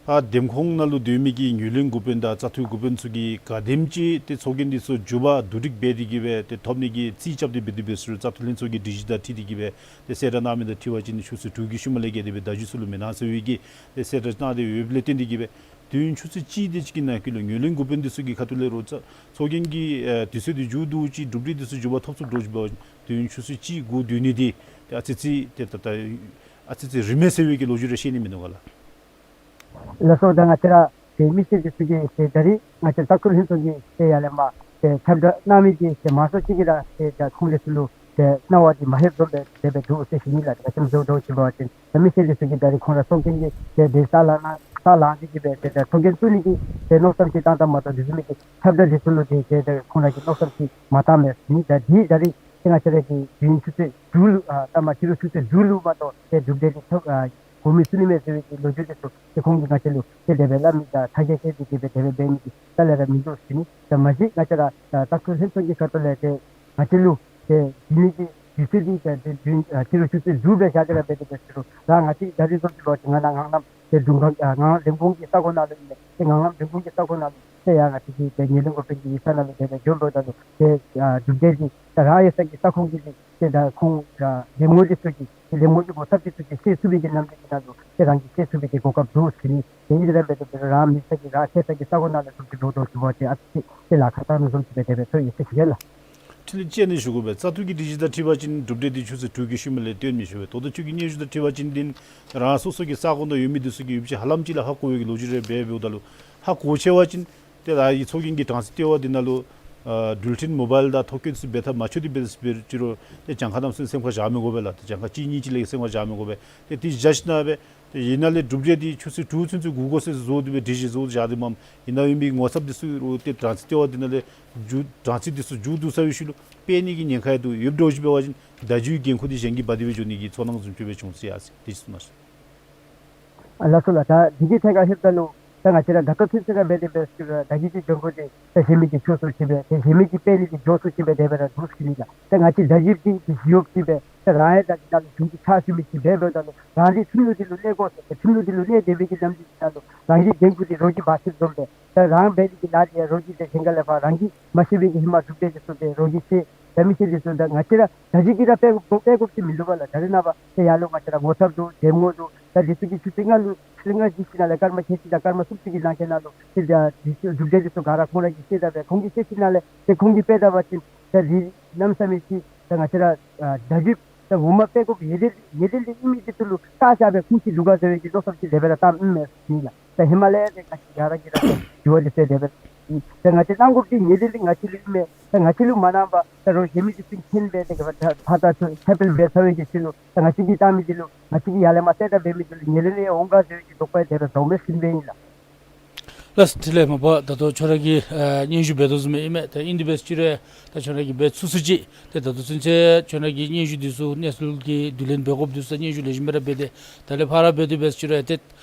ཕར་འདེམས་ཁོངས་ནང་ལུ་སྡོད་མི་གི་ངོས་ལེན་འགོ་དཔོན་དང་བཙག་འཐུའི་འགོ་དཔོན་ཚུ་གིས་ག་དེམ་ཅིག་ཏེ་ཚོགས་རྒྱན་འདི་ཚུ་མགྱོགས་པར་བསྡུ་སྒྲིག་འབད་དེ་གིས་སྦེ་ཏེ་ཐོབ་ནི་གི་རྩིས་རྐྱབ་སྟེ་འབད་དེ་འབད་ཟེར་རུང་བཙག་འཐུ་ལྷན་ཚོགས་ཀྱི་སྒྲིག་གཞི་དང་འཁྲིལ་ཏེ་གིས་སྦེ་ཏེ་གསལ་བསྒྲགས་གནང་མི་དང་འཁྲིལ་བ་ཅིན་ཆུ་ཚོད་དྲུག་གི་ཤུལ་མ་ལས་བརྒལ་ཏེ་སྦེ་བརྡ་བརྒྱུད་ཚུ་ལུ་མི་གནང་ཟེར་བའི་གི་ཏེ་གསལ་བསྒྲགས་གནང་སྟེ་ཡོདཔ་ལས་བརྟེན་ཏེ་གིས་སྦེ་དུས་ཡུན་ཆུ་ཚོད་གཅིག་དེ་ཅིག་གི་ནང་འཁོད་ལུ་ངོས་ལེན་འགོ་དཔོན་འདི་ཚུ་གི་ཁ་ཐུག་ལས་རོགས་ཚོགས་རྒྱན་གྱི་ཨེ་དུས་ཚོད་འདི་མཇུག་བསྡུ་ཅི་གྲུབ་འབྲས་འདི་ཚུ་མགྱོགས་པར་ཐོབ་ཚུགསཔ་འདྲཝ་ཅིག་འབད་བ་ཅིན་དུས་ཡུན་ཆུ་ཚོད་གཅིག་དགུ་སྡོད་ནི་འདི་ཏེ་ཨ་ཙི་ཅིག་ཏེ་ད་ད་ཨ་ཙི་ཅིག་རིང་མས་ཟེར་བའི་གི་ལོ་རྒྱུས་རེ་བཤད་ནི་མིན་ནུག་ག་ལགས། ལགས་སོ། ད་ང་བཅས་ར་ཏེ་མི་སེར་འདི་ཚུ་གིས་ཏེ་ད་རེས་ང་བཅས་བཙག་འཐུ་ལྷན་ཚོགས་ཀྱིས་ཏེ་ཡར་ལས་མར་ཏེ་ཁྱབ་བསྒྲགས་གནང་མི་འདི་ཏེ་མང་ཤོས་ཅིག་གིས་ར་ཏེ་ད་ཁོང་འདི་ཚུ་ལུ་ཏེ་གནང་བ་འདི་མ་ལྷོདཔ་བཟུམ་སྦེ་དེ་སྦེ་འདུག་ཟེར་ཞུ་ནི་ལགས། ཏེ་ག་ཅི་སྨོ་ཟེར་བ་ཅིན་ད་མི་སེར་འདི་ཚུ་གིས་ད་རེས་ཁོང་ར་ཚོགས་རྒྱན་གྱི་ཏེ་དེ་ས་ལང་ནང་ས་ལང་སྟེ་གིས་སྦེ་ཏེ་ད་ཚོགས་རྒྱན་བཙུགས་ནི་གི་ཏེ་མནོ་བསམ་ཅིག་བཏང་བཏངམ་མ་གཏོགས་དེ་བཟུམ་མའི་གི་ཁྱབ་བསྒྲགས་འདི་ཚུ་ལུ་ཏེ་ཏེ་ད་ཁོང་ར་གིས་མནོ་བསམ་ཅིག་མ་བཏང་མས་ཟེར་ཞུ་ནི། ད་འདི་ད་རེས་ཏེ་ང་བཅས་ར་གི་དུས་ཡུན་ཆུ་ཚོད་དྲུག་ལུ་ཨ་ད་མ་ཕྱི་རུ་ཆུ་ཚོད་དྲུག་ལུ་མ་གཏོགས་ཏེ་གྲུབ་འབྲས་འདི་ཐོབ་ཨ་གོ་མི་ཚུགས་ནི་མས་ཟེར་བའི་གི་ལོ་རྒྱུས་འདི་ཚུ་ཏེ་ཁོང་གིས་ང་བཅས་ལུ་ཏེ་དེ་སྦེ་སླབ་མི་དང་ཐག་གིས་བཅད་དེ་གིས་སྦེ་དེ་སྦེ་འབད་མི་འདི་རྩ་ལས་ར་མིན་འདུག་ཟེར་ཞུ་ནི། ད་མ་གཞི་ང་བཅས་ར་ད་བཙག་འཐུ་ལྷན་ཚོགས་ཀྱི་ཁ་ཐུག་ལས་ཏེ་ང་བཅས་ལུ་ཏེ་འདི་ནི་ཏེ་དུས་ཚོད་འདི་ཏེ་ཏེ་དུས་ཨ་ཕྱི་རུ་ཆུ་ཚོད་དྲུག་སྦེ་བཞག་སྟེ་ར་འབད་དེ་འབད་ཟེར་རུང་ར་ང་བཅས་ད་རེས་བཟུམ་ཅིག་འབད་བ་ཅིན་ང་ནཱ་ངང་ལམ་ ཏེ་དྲུང་ཁག་ཨ་ངང་ལམ་འགོ་གི་ས་གོ་ནང་ལུ་ཨིན་མས། ཏེ་ངང་ལམ་འགོ་གི་ས་གོ་ནང་ལུ་ཏེ་ཡང་ང་བཅས་ཀྱི་ཏེ་ངོས་ལེན་འགོ་དཔོན་གྱི་ཡིག་ཚང་ནང་ལུ་དེ་སྦེ་འབྱོན་འབདཝ་ད་ལུ་ཏེ་ཨ་གྲུབ་འབྲས་འདི་ད་རང་ཡོད་ས་གི་ས་ཁོངས་ཀྱི་ཏེ་ད་ཁོང་ཨ་ལེབ་ངོ་འདི་ཚུ་གིས་ཏེ་ལེབ་ངོ་གི་འགོ་ཁྲིདཔ་འདི་ཚུ་གིས་ཤེས་ཚུགས་པའི་གི་རྣམ་འགྱུར་གྱི་ནང་ལུ་ཏེ་རང་གིས་ཤེས་ཚུགས་པའི་གི་གོ་སྐབས་འདུག་ཟེར་ནི། ཏེ་ཨིན་དེ་ར་འབད་དེ་འབད་རུང་རང་མེད་ས་གི་རང་ཤེས་ས་གི་ས་གོ་ནང་ལུ་འཛུལ་ཏེ་འགྲོ་དོ་ཟེར་བ་ཅིན་ཨ་ཙི་ཏེ་ལཱ་ཁག་བཏང་ནི་བཟུམ་ཅིག་སྦེ་དེ་སྦེ་ཚོར་ཡི་ཟེར་ཞུ་གེ་ལགས། འཕྲིན་ལས་ཅིག་ཨ་ནི་ཞུ་དགོ་པས། བཙག་འཐུ་གི་སྒྲིག་གཞི་དང་འཁྲིལ་བ་ཅིན་གྲུབ་འབྲས་འདི་ཆུ་ཚོད་དྲུག་གི་ཤུལ་མ་ལས་སྟོན་མི་ཞུ་བས། ད་ལྟོ་ཁྱོད་ཀྱི་སྙན་ཞུ་དང་འཁྲིལ་བ་ཅིན་འདི་རང་སོ་སོ་གི་ས་གོ་ནང་ཡོད་མི་འདི་ཚུ་གིས་ཡོད་པ་ཅིན་ཧ་ལམ་ཅིག་ལས་ཧ་གོ་བའི་གི་ལོ་རྒྱུས་རེ་འབད་འབདཝ་ད་ལུ་ཧ་གོ་ཆེ་བ་ཅིན་ཏེ་ད་ཡི་ཚོགས་རྒྱན་གྱི་གྲངས་ཚད་ལྟེ་བ་འདི་ནང་ལུ་ཨ་འགྲུལ་འཕྲིན་མོ་བཱའིལ་དང་ཐོ་བཀོད་ཚུ་འབད་ཐབས་མ་ཆོག་སྟེ་འབད་ཟེར་ཅི་རུང་ཏེ་གྱངས་ཁ་གནམ་མེད་ས་མེད་སེམས་ཁར་བཞག་མི་དགོ་པས་ལགས། ཏེ་གྱངས་ཁ་གཅིག་གཉིས་ཅིག་ལས་སེམས་ཁར་བཞག་མི་དགོ་པས། ཏེ་དེ་བཞག་ཞིནམ་ལས་ཏེ་ཨིན་ན་ལས་གྲུབ་འབྲས་འདི་ཆུ་ཚོད་དྲུག་ཚུན་ཚོད་འགོར་དགོ་ཟེར་བཟོ་སྟེ་སྦེ་སྒྲིག་གཞི་བཟོ་བཞག་སྟེ་མས། ཨིན་ན་ཡོད་མི་ངོ་ཚབ་འདི་ཚུ་རུང་ཏེ་གྲངས་ཚད་ལྟེ་བ་འདི་ནང་ལས་མཇུག་གྲངས་ཚད་འདི་ཚུ་མཇུག་བསྡུ་ཚར་བའི་ཤུལ་ལུ་སྤེལ་ནི་གི་ཉེན་ཁ་ཡང་འདུག། ཡོདཔ་འདྲཝ་ཅིག་འབད་བ་ཅིན་བརྡ་བརྒྱུད་འགན་ཁུར་འདི་གཞན་གྱིས་འབག་སྟེ་སྦེ་འབྱོན་ནི་གི་ཚོར་སྣང་བཟུམ་ཅིག་སྦེ་བྱུང་སོང་ཡ་ཟེར། དེ་ཅིག་གསུངས་གནང་ཞུ། ཨ་ལགས་སོ་ལགས། ད་འདི་གི་ཐད་ཁར་ལྷོདཔ་ད་ལུ་ད་ང་བཅས་ར་ད་ལྟོ་ཚུན་ཚོད་ཁར་འབད་དེ་འབད་ཟེར་རུང་བརྡ་བརྒྱུད་ཀྱི་འགན་ཁུར་འདི་ད་གཞན་མི་གིས་འབྱོར་སོང་ཅིག་སྦེ་ཏེ་གཞན་མི་གིས་སྤེལ་ནི་འདི་འབྱོར་སོང་ཅིག་སྦེ་དེ་སྦེ་ར་འདུག་ཟེར་ནི་ལགས། ད་ང་བཅས་བརྡ་བརྒྱུད་འདི་ཡོདཔ་ཅིག་སྦེ་ད་རང་ཡང་ད་འདི་ནང་ལུ་གཞུང་གི་ཕྱག་ཞུ་མི་ཅིག་འབད་འབདཝ་ད་ལུ་རང་འདི་ཁྲིམས་ལུགས་འདི་ལུ་གནས་དགོ་ཟེར་ཏེ་ཁྲིམས་ལུགས་འདི་ལུ་གནས་སྡོད་པའི་གི་ནམ་འདི་ནང་ལུ་རང་གི་འགན་ཁུར་འདི་རོགས་ཀྱིས་འབག་ཚུགསཔ་བཟུམ་སྦེ་ད་རང་འབད་ནི་གི་ལཱ་འདི་ཡང་རོགས་ཀྱིས་ཏེ་གཞན་ཁ་ལས་ཕར་རང་གིས་མ་ཤེས་པའི་གི་ཧེ་མ་གྲུབ་འབྲས་འདི་ཚུ་ཏེ་རོགས་ཀྱིས་ཤེས། ད་མི་ཤེས་འདི་ཚུ་ད་ང་བཅས་ར་བརྡ་བརྒྱུད་ཀྱིས་ར་སྤེལ་དགོ་སྤེལ་དགོཔ་ཅིག་མིན་འདུག་པ་ལགས། ད་རེས་ནངས་པ་ཏེ་ཡར་ལུ་ང་བཅས་ར་ངོ་ཚབ་འདུག། ལེབ་ངོ་འདུག། ད་འདི་ཚུ་གིས་ཆུ་ཚོད་ལྔ་ལུ་ཆུ་ཚོད་ལྔ་གི་ཤུལ་ནང་ལས་སྐར་མ་ཁལ་གཅིག་དང་སྐར་མ་སུམ་ཅུ་གི་ནང་འཁོད་ནང་ལུ་ཏེ་ད་འདི་ཚུ་གྲུབ་འབྲས་འདི་ཚུ་ག་ར་ཁོང་ར་གིས་ཤེས་ད་སྦེ་ཁོང་གིས་ཤེས་ཞིནམ་ལས་ཏེ་ཁོང་གིས་སྤེལ་ད་པ་ཅིན་ད་འདི་གནམ་མེད་ས་མེད་ཅིག་ད་ང་བཅས་ར་ཨ་བརྡ་བརྒྱུད་ད་ངོ་མ་སྤེལ་དགོ་པའི་ཡོན་ཏན་ཡོན་ཏན་འདི་ཨིན་མི་འདི་ཚུ་ལུ་བཀག་བཞག་སྦེ་ཁུངས་ཅིག་འདུག་ག་ཟེར་བའི་གི་མནོ་བསམ་ཅིག་དེ་སྦེ་ར་བཏངམ་ཨིན་མས་ཟེར་ཞུ་ནི་ལགས། ད་ཧེ་མ་ལས་ཏེ་ང་བཅས་ཡར་ར་གིས་ར་ཏེ་ཞུ་བ་འདི་ཟེར་དེ་སྦེ་ཏེ་ང་བཅས་གནང་དགོཔ་འདི་ཡོན་ཏན་འདི་ང་བཅས་ལུ་ཨིན་མས། ད་ང་བཅས་ལུ་མ་གནང་པར་ད་རོགས་གཞན་མི་འདི་ཚུ་མཁྱེན་སྦེ་ཏེ་ག་ད་ཕར་ད་ཚུར་ཁྱབ་སྤེལ་འབད་ཚར་བའི་གི་ཚེ་ལུ་ད་ང་བཅས་ཀྱིས་བཏང་མི་འདི་ལུ་ང་བཅས་ཀྱིས་ཡར་ལས་མར་གསལ་བསྒྲགས་འབད་མི་འདི་ལུ་ཉེས་ལེན་ཡང་འོང་ག་ཟེར་བའི་གི་དོགས་པ་དེ་ར་དོགས་མེད་ཟེར་ཨིན་པས་ཨིན་ལགས། ལགས་སོ། དེ་ལས་མ་པ་ད་ལྟོ་ཁྱོད་ར་གིས་ཨ་སྙན་ཞུ་འབད་དོ་བཟུམ་ཨིན་མས། ད་ཨིན་དེ་འབད་ཟེར་ཅི་རུང་ད་ཁྱོད་ར་གིས་འབད་ཚུགས་ཚུགས་ཅིག་ཏེ་ད་ལྟོ་ཚུན་ཚོད་ཁྱོད་ར་གིས་སྙན་ཞུ་འདི་ཚུ་གནས་ཚུལ་གྱི་བསྡུ་ལེན་འབད་དགོཔ་འདི་ཚུ་སྙན་ཞུ་ལེགས་ཤོམ་སྦེ་ར་འབད་དེ་ད་ལས་ཕར་ར་འབད་དེ་འབད་ཟེར་ཅི་རུང་ཏེ་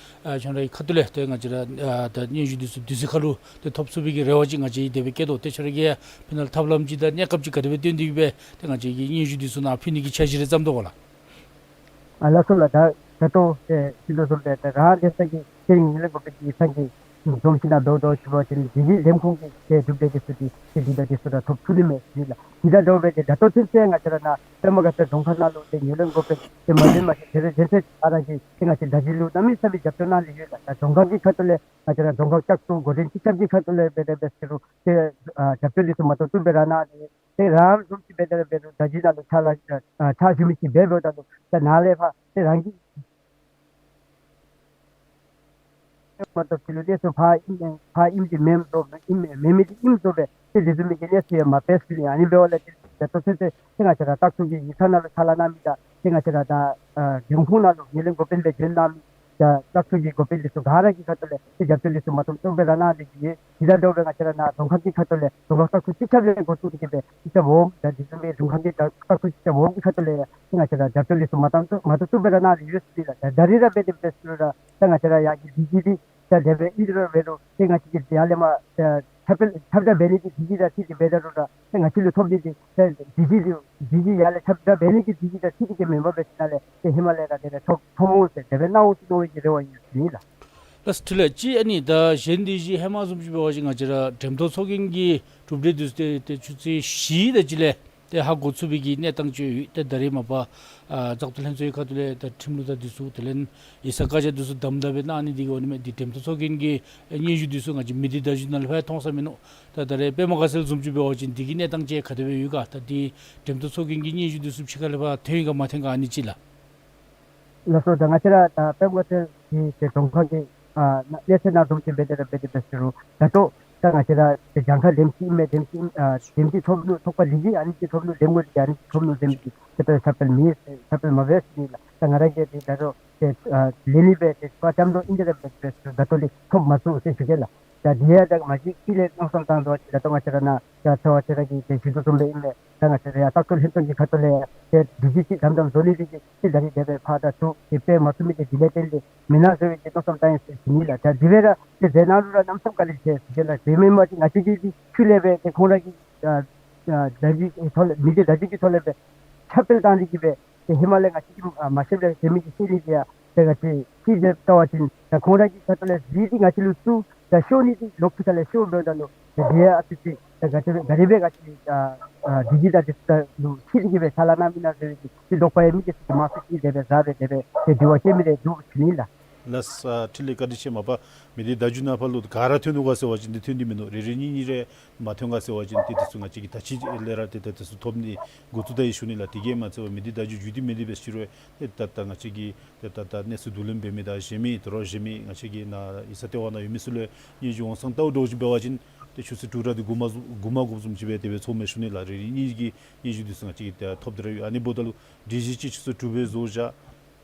ཨ་ཁྱོད་ར་གི་ཁ་ཐུག་ལས་ཏེ་ང་བཅས་ར་ཨ་ད་སྙན་ཞུ་འདི་ཚུ་དུས་ཚོད་ཁར་ལུ་ཏེ་ཐོབ་ཚུགས་པའི་གི་རེ་བ་ཅིག་ང་བཅས་ཀྱིས་དེ་སྦེ་བསྐྱེད་དོ། ཏེ་ཁྱོད་ར་གིས་ཡང་ཕི་ནང་ལུ་ཐབས་ལམ་ཅིག་དང་གནས་སྐབས་ཅིག་ག་དེ་སྦེ་བཏོན་ཏེ་གིས་སྦེ་ཏེ་ང་བཅས་ཀྱི་སྙན་ཞུ་འདི་ཚུ་ནཱ་ཕུལ་ནི་གི་འཆར་གཞི་རེ་བརྩམ་དོ་ག་ལགས། ཨ་ལགས་སོ་ལགས། ད་ད་ལྟོ་ཏེ་ཅི་ལོ་བཟུམ་སྦེ་ད་རང་སྡེ་ཚན་གྱི་ཏེ་ངོས་ལེན་འགོ་དཔོན་གྱི་ཡིག་ཚང་གི་འཛོམས་ཞིནམ་ལས་འབདཝ་ད་ཅི་འབད་བ་ཅིན་དེ་གི་ལས་ཁུངས་ཀྱི་ཏེ་གྲུབ་འབྲས་འདི་ཚུ་ཏེ་ཏེ་འདི་དང་འདི་ཚུ་ར་ཐོབ་ཚུགས་ནི་མས་ཟེར་ལགས། དེ་དང་འདྲཝ་སྦེ་ཏེ་ད་ལྟོ་ཚུན་ཚོད་ང་བཅས་ར་ནཱ་པདྨ་དགའ་ཚལ་རྫོང་ཁག་ནང་ལུ་ཏེ་ངོས་ལེན་འགོ་དཔོན་ཏེ་མ་འཛེམ་མ་ཤེས་དེ་རེ་གཞན་ཚོད་ཨ་རང་གིས་ཏེ་ང་བཅས་བརྡ་བརྒྱུད་ལུ་གནམ་མེད་ས་མེད་རྒྱབ་སྐྱོར་གནང་སྟེ་ཡོད་ལགས། ད་རྫོང་ཁག་གི་ཁ་ཐུག་ལས་ང་བཅས་ར་རྫོང་ཁག་བསྐྱར་བཟོ་འགོ་འདྲེན་སྤྱི་ཁྱབ་ཀྱི་ཁ་ཐུག་ལས་འབད་དེ་འབད་ཟེར་རུང་ཏེ་ཨ་རྒྱབ་སྐྱོར་འདི་ཚུ་མ་ཏོག་ཏོ་སྦེ་ར་གནང་སྟེ་ཏེ་རང་བཟུམ་ཅིག་འབད་དེ་ར་འབད་རུང་བརྡ་བརྒྱུད་ནང་ལུ་ཕྱག་ལཱ་ཨ་ཕྱག་ཞུ་མི་ཅིག་འབད་འབདཝ་ད་ལུ་ཏེ་ནཱ་ལས་ཕར་ཏེ་རང་གིས་མ་གཏོགས་ཕྱི་ལུ་གནས་ཚུལ་ཕར་ཨིན་མེན་ཕར་ཨིནམ་འདི་མེནམ་བཟོ་ཨིན་མེན་མེན་མི་འདི་ཨིནམ་བཟོ་སྦེ་ཏེ་དེ་བཟུམ་མའི་གི་གནས་ཚུལ་ཡང་མ་སྤེལ་ཟེར་ཨ་ནི་འབདཝ་ལས་ཏེ་ད་ལྟོ་ཚུན་ཚོད་ཏེ་ང་བཅས་ར་བཙག་འཐུ་གི་ཡིག་ཚང་ནང་ལུ་ཕྱག་ལཱ་གནང་མི་དང་ཏེ་ང་བཅས་ར་ད་ཨ་འབྲེལ་ཁོངས་ནང་ལུ་ངོས་ལེན་འགོ་དཔོན་སྦེ་བྱོན་གནང་མི་ད་བཙག་འཐུ་གི་འགོ་དཔོན་འདི་ཚུ་ག་ར་གི་ཁ་ཐུག་ལས་ཏེ་རྒྱབ་སྐྱོར་འདི་ཚུ་མ་ཏོག་ཏོ་སྦེ་ར་གནང་སྟེ་གིས་ཡོད། དེ་དང་འདྲཝ་སྦེ་ང་བཅས་ར་ནཱ་རྫོང་ཁག་གི་ཁ་ཐུག་ལས་རྫོང་ཁག་བཙག་འཐུ་སྤྱི་ཁྱབ་ལས་འགོ་བཙུགས་ཏེ་གིས་སྦེ་སྤྱི་ཁྱབ་འོགམ་ད་དེ་བཟུམ་སྦེ་རྫོང་ཁག་གི་ད་བཙག་འཐུ་སྤྱི་ཁྱབ་འོགམ་གྱི་ཁ་ཐུག་ལས་ཡང་ཏེ་ང་བཅས་ར་རྒྱབ་སྐྱོར་འདི་ཚུ་མ་ཏོག་ཏོ་མ་ཏོག་ཏོ་སྦེ་ར་གནང་སྟེ་ཡོད་ཟེར་ལགས། ད་ད་རེས་ར་འབད་དེ་འབད་ཟེར་རུང་ར་ད་ང་བཅས་ར་ཡར་གྱི་བདེ་སྐྱིད་འདི་ད་དེ་སྦེ་ཨིན་རུང་འབད་རུང་ཏེ་ང་བཅས་ཀྱིས་ཡར་ལས་མར་ད་ཁྱབ་སྤེལ་ཁྱབ་བསྒྲགས་འབད་ནི་གི་བདེ་སྐྱིད་དང་འཁྲིལ་ཏེ་འབད་ད་རུང་ར་ཏེ་ང་བཅས་ལུ་ཐོབ་ནི་འདི་ཏེ་བདེ་སྐྱིད་འདི་བདེ་སྐྱིད་ཡར་ལས་ཁྱབ་བསྒྲགས་འབད་ནི་གི་བདེ་སྐྱིད་དང་འཁྲིལ་ཏེ་གིས་མེན་པར་འབད་ཞིནམ་ལས་ཏེ་ཧེ་མ་ལས་ར་དེ་སྦེ་ཐོབ་ཐོབ་འོང་ཟེར་དེ་སྦེ་གནང་འོང་ཟེར་མནོ་བའི་གི་རེ་བ་ཡོད་ཟེར་ཨིན་ལགས། ལགས་སོ་ལགས། ཅིག་ཨ་ནི་ད་གཞན་འདི་གཞི་ཧེ་མ་བཟུམ་ཅིག་འབད་བ་ཅིན་ང་བཅས་ར་འགྲེམས་སྟོན་ཚོགས་རྒྱན་གྱི་གྲུབ་འབྲས་འདི་ཚུ་ཏེ་ཏེ་ཆུ་ཚོད་བཞི་དེ་ཅིག་ལས་ཏེ་ཧ་གོ་ཚུགས་པའི་གི་གནས་སྟངས་ཅིག་ཡོད། ཏེ་ད་རེས་མ་པ་ཨ་བཙག་འཐུ་ལྷན་ཚོགས་ཀྱི་ཁ་ཐུག་ལས་ད་ཁྲིམས་ལུགས་དང་འདི་ཚུ་དེ་ལས་ཡིག་ཚང་བཀའ་རྒྱ་འདི་ཚུ་དམ་དམ་སྦེ་གནང་ནི་འདི་གིས་འོང་ནི་མས། འདི་འགྲེམས་སྟོན་ཚོགས་རྒྱན་གྱི་སྙན་ཞུ་འདི་ཚུ་ང་བཅས་མི་སྡེ་བརྡ་བརྒྱུད་ནང་ལས་ཕར་མཐོང་ས་མིན་ནུག། ད་ད་རེས་པདྨ་དགའ་ཚལ་བཟུམ་ཅིག་འབད་བ་ཅིན་འདི་གི་གནས་སྟངས་ཅིག་ག་དེ་སྦེ་ཡོད་ག། ད་འདི་འགྲེམས་སྟོན་ཚོགས་རྒྱན་གྱི་སྙན་ཞུ་འདི་ཚུ་ཕྱི་ཁ་ལས་ཕར་ཐོན་ཡི་ག་མ་ཐོན་ག་ཨ་ནི་ཅིག་ལགས། ལགས་སོ། ད་ང་བཅས་ར་ད་པདྨ་དགའ་ཚལ་གྱི་ཏེ་རྫོང་ཁག་གི་ཨ་གནས་ཚད་ནང་བཟུམ་ཅིག་འབད་དེ་ར་འབད་དེ་འབད་ཟེར་རུང་ད་ལྟོ་ད་ང་བཅས་ར་ཏེ་གྱངས་ཁ་འདེམས་ཅིག་ཨིན་མས། འདེམས་ཅིག་ཨ་འདེམས་ཅིག་ཐོབ་ནུག། ཐོབ་པ་འདི་གིས་ཨ་ནི་ཅིག་ཐོབ་ནུག། འདེམས་དགོ་འདི་གིས་ཨ་ནི་ཅིག་ཐོབ་ནུག་ཟེར་མི་འདི་ཏེ་ད་ཁྱབ་སྤེལ་མེད་ཁྱབ་སྤེལ་མ་འབད་ཟེར་ཨིན་ལགས། ད་ང་ར་གིས་ཏེ་ད་རུང་ཏེ་ཨ་ལས་ནི་སྦེ་ཏེ་བཀའ་བཅམ་དོ་ཨིན་དེ་ར་འབད་དེ་འབད་ཟེར་རུང་ད་ལྟོ་ལས་ཐོབ་མ་ཚུགས་ཟེར་ཞུ་གེ་ལགས། ད་འདི་ཡང་ད་མ་གཞི་དཀྱིལ་ལས་མནོ་བསམ་བཏང་དོ་ཅིག་ད་ལྟོ་ང་བཅས་ར་ནཱ་ད་ཚོ་བ་བཅས་ར་གིས་ཏེ་ཞུ་དོ་བཟུམ་སྦེ་ཨིན་པས། ད་ང་བཅས་ར་ཡང་བཙག་འཐུ་ལྷན་ཚོགས་ཀྱི་ཁ་ཐུག་ལས་ཏེ་བདེ་སྐྱིད་ཅིག་དམ་དམ་བཟོ་ནི་འདི་གིས་ཏེ་ད་རེས་དེ་སྦེ་ཕར་ད་ཚུར་ཏེ་སྤེལ་མ་ཚུགས་མི་འདི་འདི་ལས་བརྟེན་ཏེ་མེན་ན་ཟེར་བའི་ཏེ་མནོ་བསམ་བཏང་ཡི་ཟེར་ཞུ་ནི་ལགས། ད་འདི་སྦེ་ར་ཏེ་མཛད་གནང་རུང་ར་གནམ་མེད་ས་མེད་བཀའ་དྲིན་ཆེ་ཟེར་ཞུ་གེ་ལགས། དེ་མེན་པ་ཅིན་ང་བཅས་ཀྱིས་འདི་ཚུར་ལས་སྦེ་ཏེ་ཁོང་ར་གི་ཨ་ཨ་བརྡ་བརྒྱུད་ཐོག་ལས་མི་སྡེ་བརྡ་བརྒྱུད་ཀྱི་ཐོག་ལས་སྦེ་ཁྱབ་སྤེལ་བཏང་སྟེ་གིས་སྦེ་ཏེ་ཧེ་མ་ལས་ང་བཅས་ཀྱིས་ཨ་མ་ཤེསཔ་ལས་གཞན་མི་གིས་ཤེས་ནི་འདི་ཡང་ ཏེ་ང་བཅས་ཅིག་འབད་བལྟ་བ་ཅིན་ད་ཁོང་ར་གི་ཁ་ཐུག་ལས་གཟིགས་ཏེ་ང་བཅས་ལུ་བཙུགས་ད་ཤོར་ནི་འདི་ལོག་ཕུ་ཐག་ལས་ཤོར་འབདཝ་ད་ལུ་ཏེ་དེ་ཡང་ཨ་ཙི་ཅིག་ད་ག་དེ་སྦེ་ག་དེ་སྦེ་ང་བཅས་ད་ཨ་ཌི་ཇི་དང་དེ་ཚུ་ད་ལུ་ཕྱད་དེ་གི་སྦེ་ཕྱག་ལཱ་གནང་མི་ནང་ཟེར་བའི་གི་ཅིག་དོགས་པ་ཡོད་མི་དེ་ཚུ་གིས་མང་སུ་ཅིག་དེ་སྦེ་བཟའ་སྦེ་དེ་སྦེ་ཏེ་དྲི་བ་བཀོད་མི་རེ་འདུག་ཟེར་ཞུ་ནི་ལགས། ལགས་སོ། འཕྲིན་ལས་བཀའ་དྲིན་ཆེ། མ་པ་མི་སྡེ་བརྡ་བརྒྱུད་ནང་ཕར་ལུ་ག་ར་ཐོན་ནུག་ག་ཟེར་བ་ཅིན་འདི་ཐོན་ཏེ་མིན་ནུག། རེ་རེ་གཉིས་གཉིས་རེ་མ་ཐོན་ག་ཟེར་བ་ཅིན་ཏེ་དེ་ཚུ་ང་བཅས་ཀྱིས་ད་ཅི་ལས་ར་ཏེ་ད་དེ་ཚུ་ཐོབ་ནི་འགོ་བཙུགས་ད་ཡི་ཞུ་ནི་ལགས། དེ་གིས་མ་ཚད་པར་མི་སྡེ་བརྡ་བརྒྱུད་བརྒྱུད་དེ་མི་སྡེ་འབད་ཞུ་རུང་ཏེ་ད་ད་ང་བཅས་ཀྱིས་ཏེ་ད་ད་གནས་ཚུལ་བསྡུ་ལེན་འབད་མི་དང་གཞན་མི་དོ་རུང་གཞན་མི་ང་བཅས་ཀྱི་ནཱ་ཡིག་ཚང་ལྟེ་བ་ནང་ཡོད་མི་ཚུ་ལུ་སྙན་ཞུ་འོང་སྟེ་ལྟཝ་ད་ཅིག་འབད་བ་ཅིན་ཏེ་ཆུ་ཚོད་དྲུག་ར་དེ་འགོར་མ་འགོར་མ་བཟུམ་ཅིག་སྦེ་དེ་སྦེ་ཚོརཝ་མས་ཞུ་ནི་ལགས། རེ་རེ་གཉིས་ཀྱིས་སྙན་ཞུ་དེ་ཚུ་ང་བཅས་ཀྱིས་ཏེ་ཐོབ་སྟེ་ར་ཡོད། ཨ་ནི་འབདཝ་ད་ལུ་སྒྲིག་གཞི་ཅིག་ཆུ་ཚོད་དྲུག་སྦེ་བཟོ་བཞག།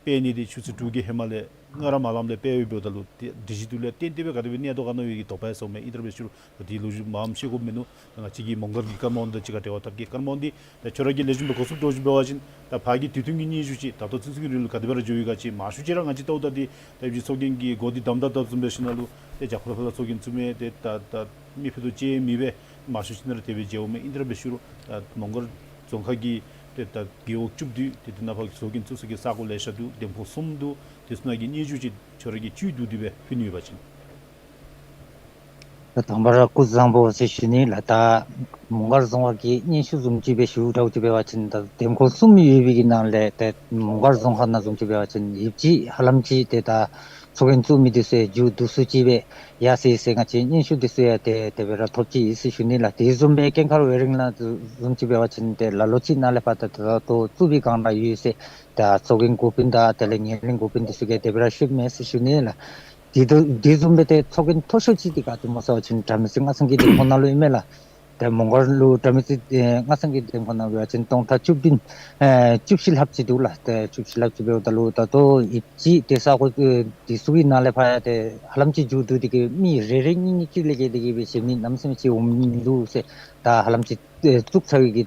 སྤེལ་ནི་འདི་ཆུ་ཚོད་དྲུག་གི་ཧེ་མ་ལས་སྔ་ར་མ་ལངམ་ལས་སྤེལ་ཡོདཔ་འབདཝ་ད་ལུ་ཏེ་སྒྲིག་གཞི་དེ་ལུ་བརྟེན་ཏེ་སྦེ་ག་དེ་སྦེ་གནས་དོ་ག་མནོ་བའི་གི་དོགས་པ་ཡང་ཟ་མས། ཨིན་ཏེ་ར་འབད་ཞུ་རུང་ད་དེའི་ལོ་རྒྱུས་མངམ་ཤེས་དགོཔ་མིན་ནུག། ད་ང་བཅས་ཀྱིས་མོང་སྒར་གྱི་ཀརྨ་དབང་འདུས་དང་གཅིག་ཁར་འབྲེལ་བ་འཐབ་གེ། ཀརྨ་དབང་འདུས་ད་ཁྱོད་ར་གིས་ལེགས་ཤོམ་སྦེ་གོ་སྐབས་སྤྲོ་བཞིན་འབད་བ་ཅིན་ད་ཕར་གྱི་དུས་ཐུང་གི་སྙན་ཞུ་ཅིག་ད་ལྟོ་ཚུན་ཚོད་ཀྱི་རིང་ལུ་ག་དེ་སྦེ་ར་འགྱོ་ཡི་ག་ཅིག་མང་ཤོས་ཅིག་ར་ང་བཅས་ལྟཝ་ད་འདི་ད་ཡོད་པའི་ཚོགས་རྒྱན་གྱི་འགོ་འདི་དམ་དྲག་དྲགཔ་བཟུམ་སྦེ་ཞིནམ་ལས་ཏེ་རྒྱ་ཕར་ལས་ཕར་ལས་ཚོགས་རྒྱན་བཙུགས་མི་ཏེ་ད་ད་མི་ཕུད་རྡོག་གཅིག་མེད་པས། མང་ཤོས་ཅིག་ནང་ར་དེ་སྦེ་མཇལཝ་མས། ཨིན་ཏེ་ར་འབད་ཞུ་རུང་ད་མོང་སྒར་རྫོང་ཁག་གི་ཏེ་ད་རྒེད་འོག་བཅུ་བདུན་ཏེ་དེ་ནང་ཕར་ཚོགས་རྒྱན་བཙུགས་ས་གི་ས་གོ་ལེ་ཤ་འདུག། འདེམས་ཁོངས་གསུམ་འདུག། དེ་ཚུ་ནང་གི་སྙན་ཞུ་ཅིག་ཁྱོད་ར་གིས་བཅུད་བསྡུ་སྟེ་སྦེ་ཕུལ་ནི་ཡོད་པ་ཅིན། ད་དང་པ་ར་སྐུ་གཟུགས་བཟང་པོ་ཟེར་ཞུ་ནི་ལགས། ད་མོང་སྒར་རྫོང་ཁག་གི་སྙན་ཞུ་བཟུམ་ཅིག་སྦེ་ཞུ་དྲགས་ཅིག་འབད་བ་ཅིན་ད་འདེམས་ཁོངས་གསུམ་ཡོད་པའི་གི་ནང་ལས་ཏེ་མོང་སྒར་རྫོང་ཁག་ནང་བཟུམ་ཅིག་འབད་བ་ཅིན་ཡོདཔ་ཅིག་ཧ་ལམ་ཅིག་ཏེ་ད་ཚོགས་རྒྱན་བཙུགས་མི་དེ་ཚུ་མཇུག་བསྡུ་སུ་ཅིག་སྦེ་ཡར་སོ་ཡི་ཟེར་ང་བཅས་སྙན་ཞུ་དེ་ཚུ་ཡང་ཏེ་དེ་སྦེ་ར་ཐོབ་ཅི་ཟེར་ཞུ་ནི་ལགས། དེ་བཟུམ་སྦེ་སྐྱེངས་མཁར་ཝེ་རིང་ནང་བཟུམ་ཅིག་འབད་བ་ཅིན་ཏེ་ལ་ལུ་ཅིག་ནང་ལས་ཕར་ད་ད་ལྟོ་བཙུགས་པའི་སྒང་ལས་ཡོད་ཟེར་ད་ཚོགས་རྒྱན་འགོ་དཔོན་དང་དེ་ལས་ངོས་ལེན་འགོ་དཔོན་དེ་ཚུ་གིས་དེ་སྦེ་ར་ཞུཝ་མས་ཟེར་ཞུ་ནི་ལགས། དེ་དུ་དེ་བཟུམ་སྦེ་ཏེ་ཚོགས་རྒྱན་མཐོ་ཤོས་ཅིག་འདི་ག་ཏེ་སྨོ་ཟེར་བ་ཅིན་དགྲ་མེད་རྩེ་སྔ་ཚང་གི་འདེམས་ཁོངས་ནང་ལུ་ཨིན་མས་ལགས། ཏེ་མོང་སྒར་ལུ་དགྲ་མེད་རྩེ་ཨེ་སྔ་ཚང་གི་འདེམས་ཁོངས་ནང་འབད་བ་ཅིན་སྟོང་ཕྲག་བཅུ་བདུན་ཨེ་བཅུ་བཞི་ལྷགཔ་ཅིག་འདུག་ལགས། ཏེ་བཅུ་བཞི་ལྷགཔ་ཅིག་འབདཝ་ད་ལུ་ད་ལྟོ་ཡོདཔ་ཅིག་ཏེ་ས་གོ་ཨེ་དེ་ཚུ་གི་ནང་ལས་ཕར་ཡང་ཏེ་ཧ་ལམ་ཅིག་མཇུག་བསྡུ་སྟེ་གི་མི་རེ་རེ་གཉིས་གཉིས་གཅིག་ལས་བརྒལ་ཏེ་གི་སྦེ་གཞན་མི་གནམ་མེད་ས་མེད་ཅིག་འོང་མི་འདུག་ཟེར། ད་ཧ་ལམ་ཅིག་ཨེ་བཙུགས་ཚར་བའི་གི་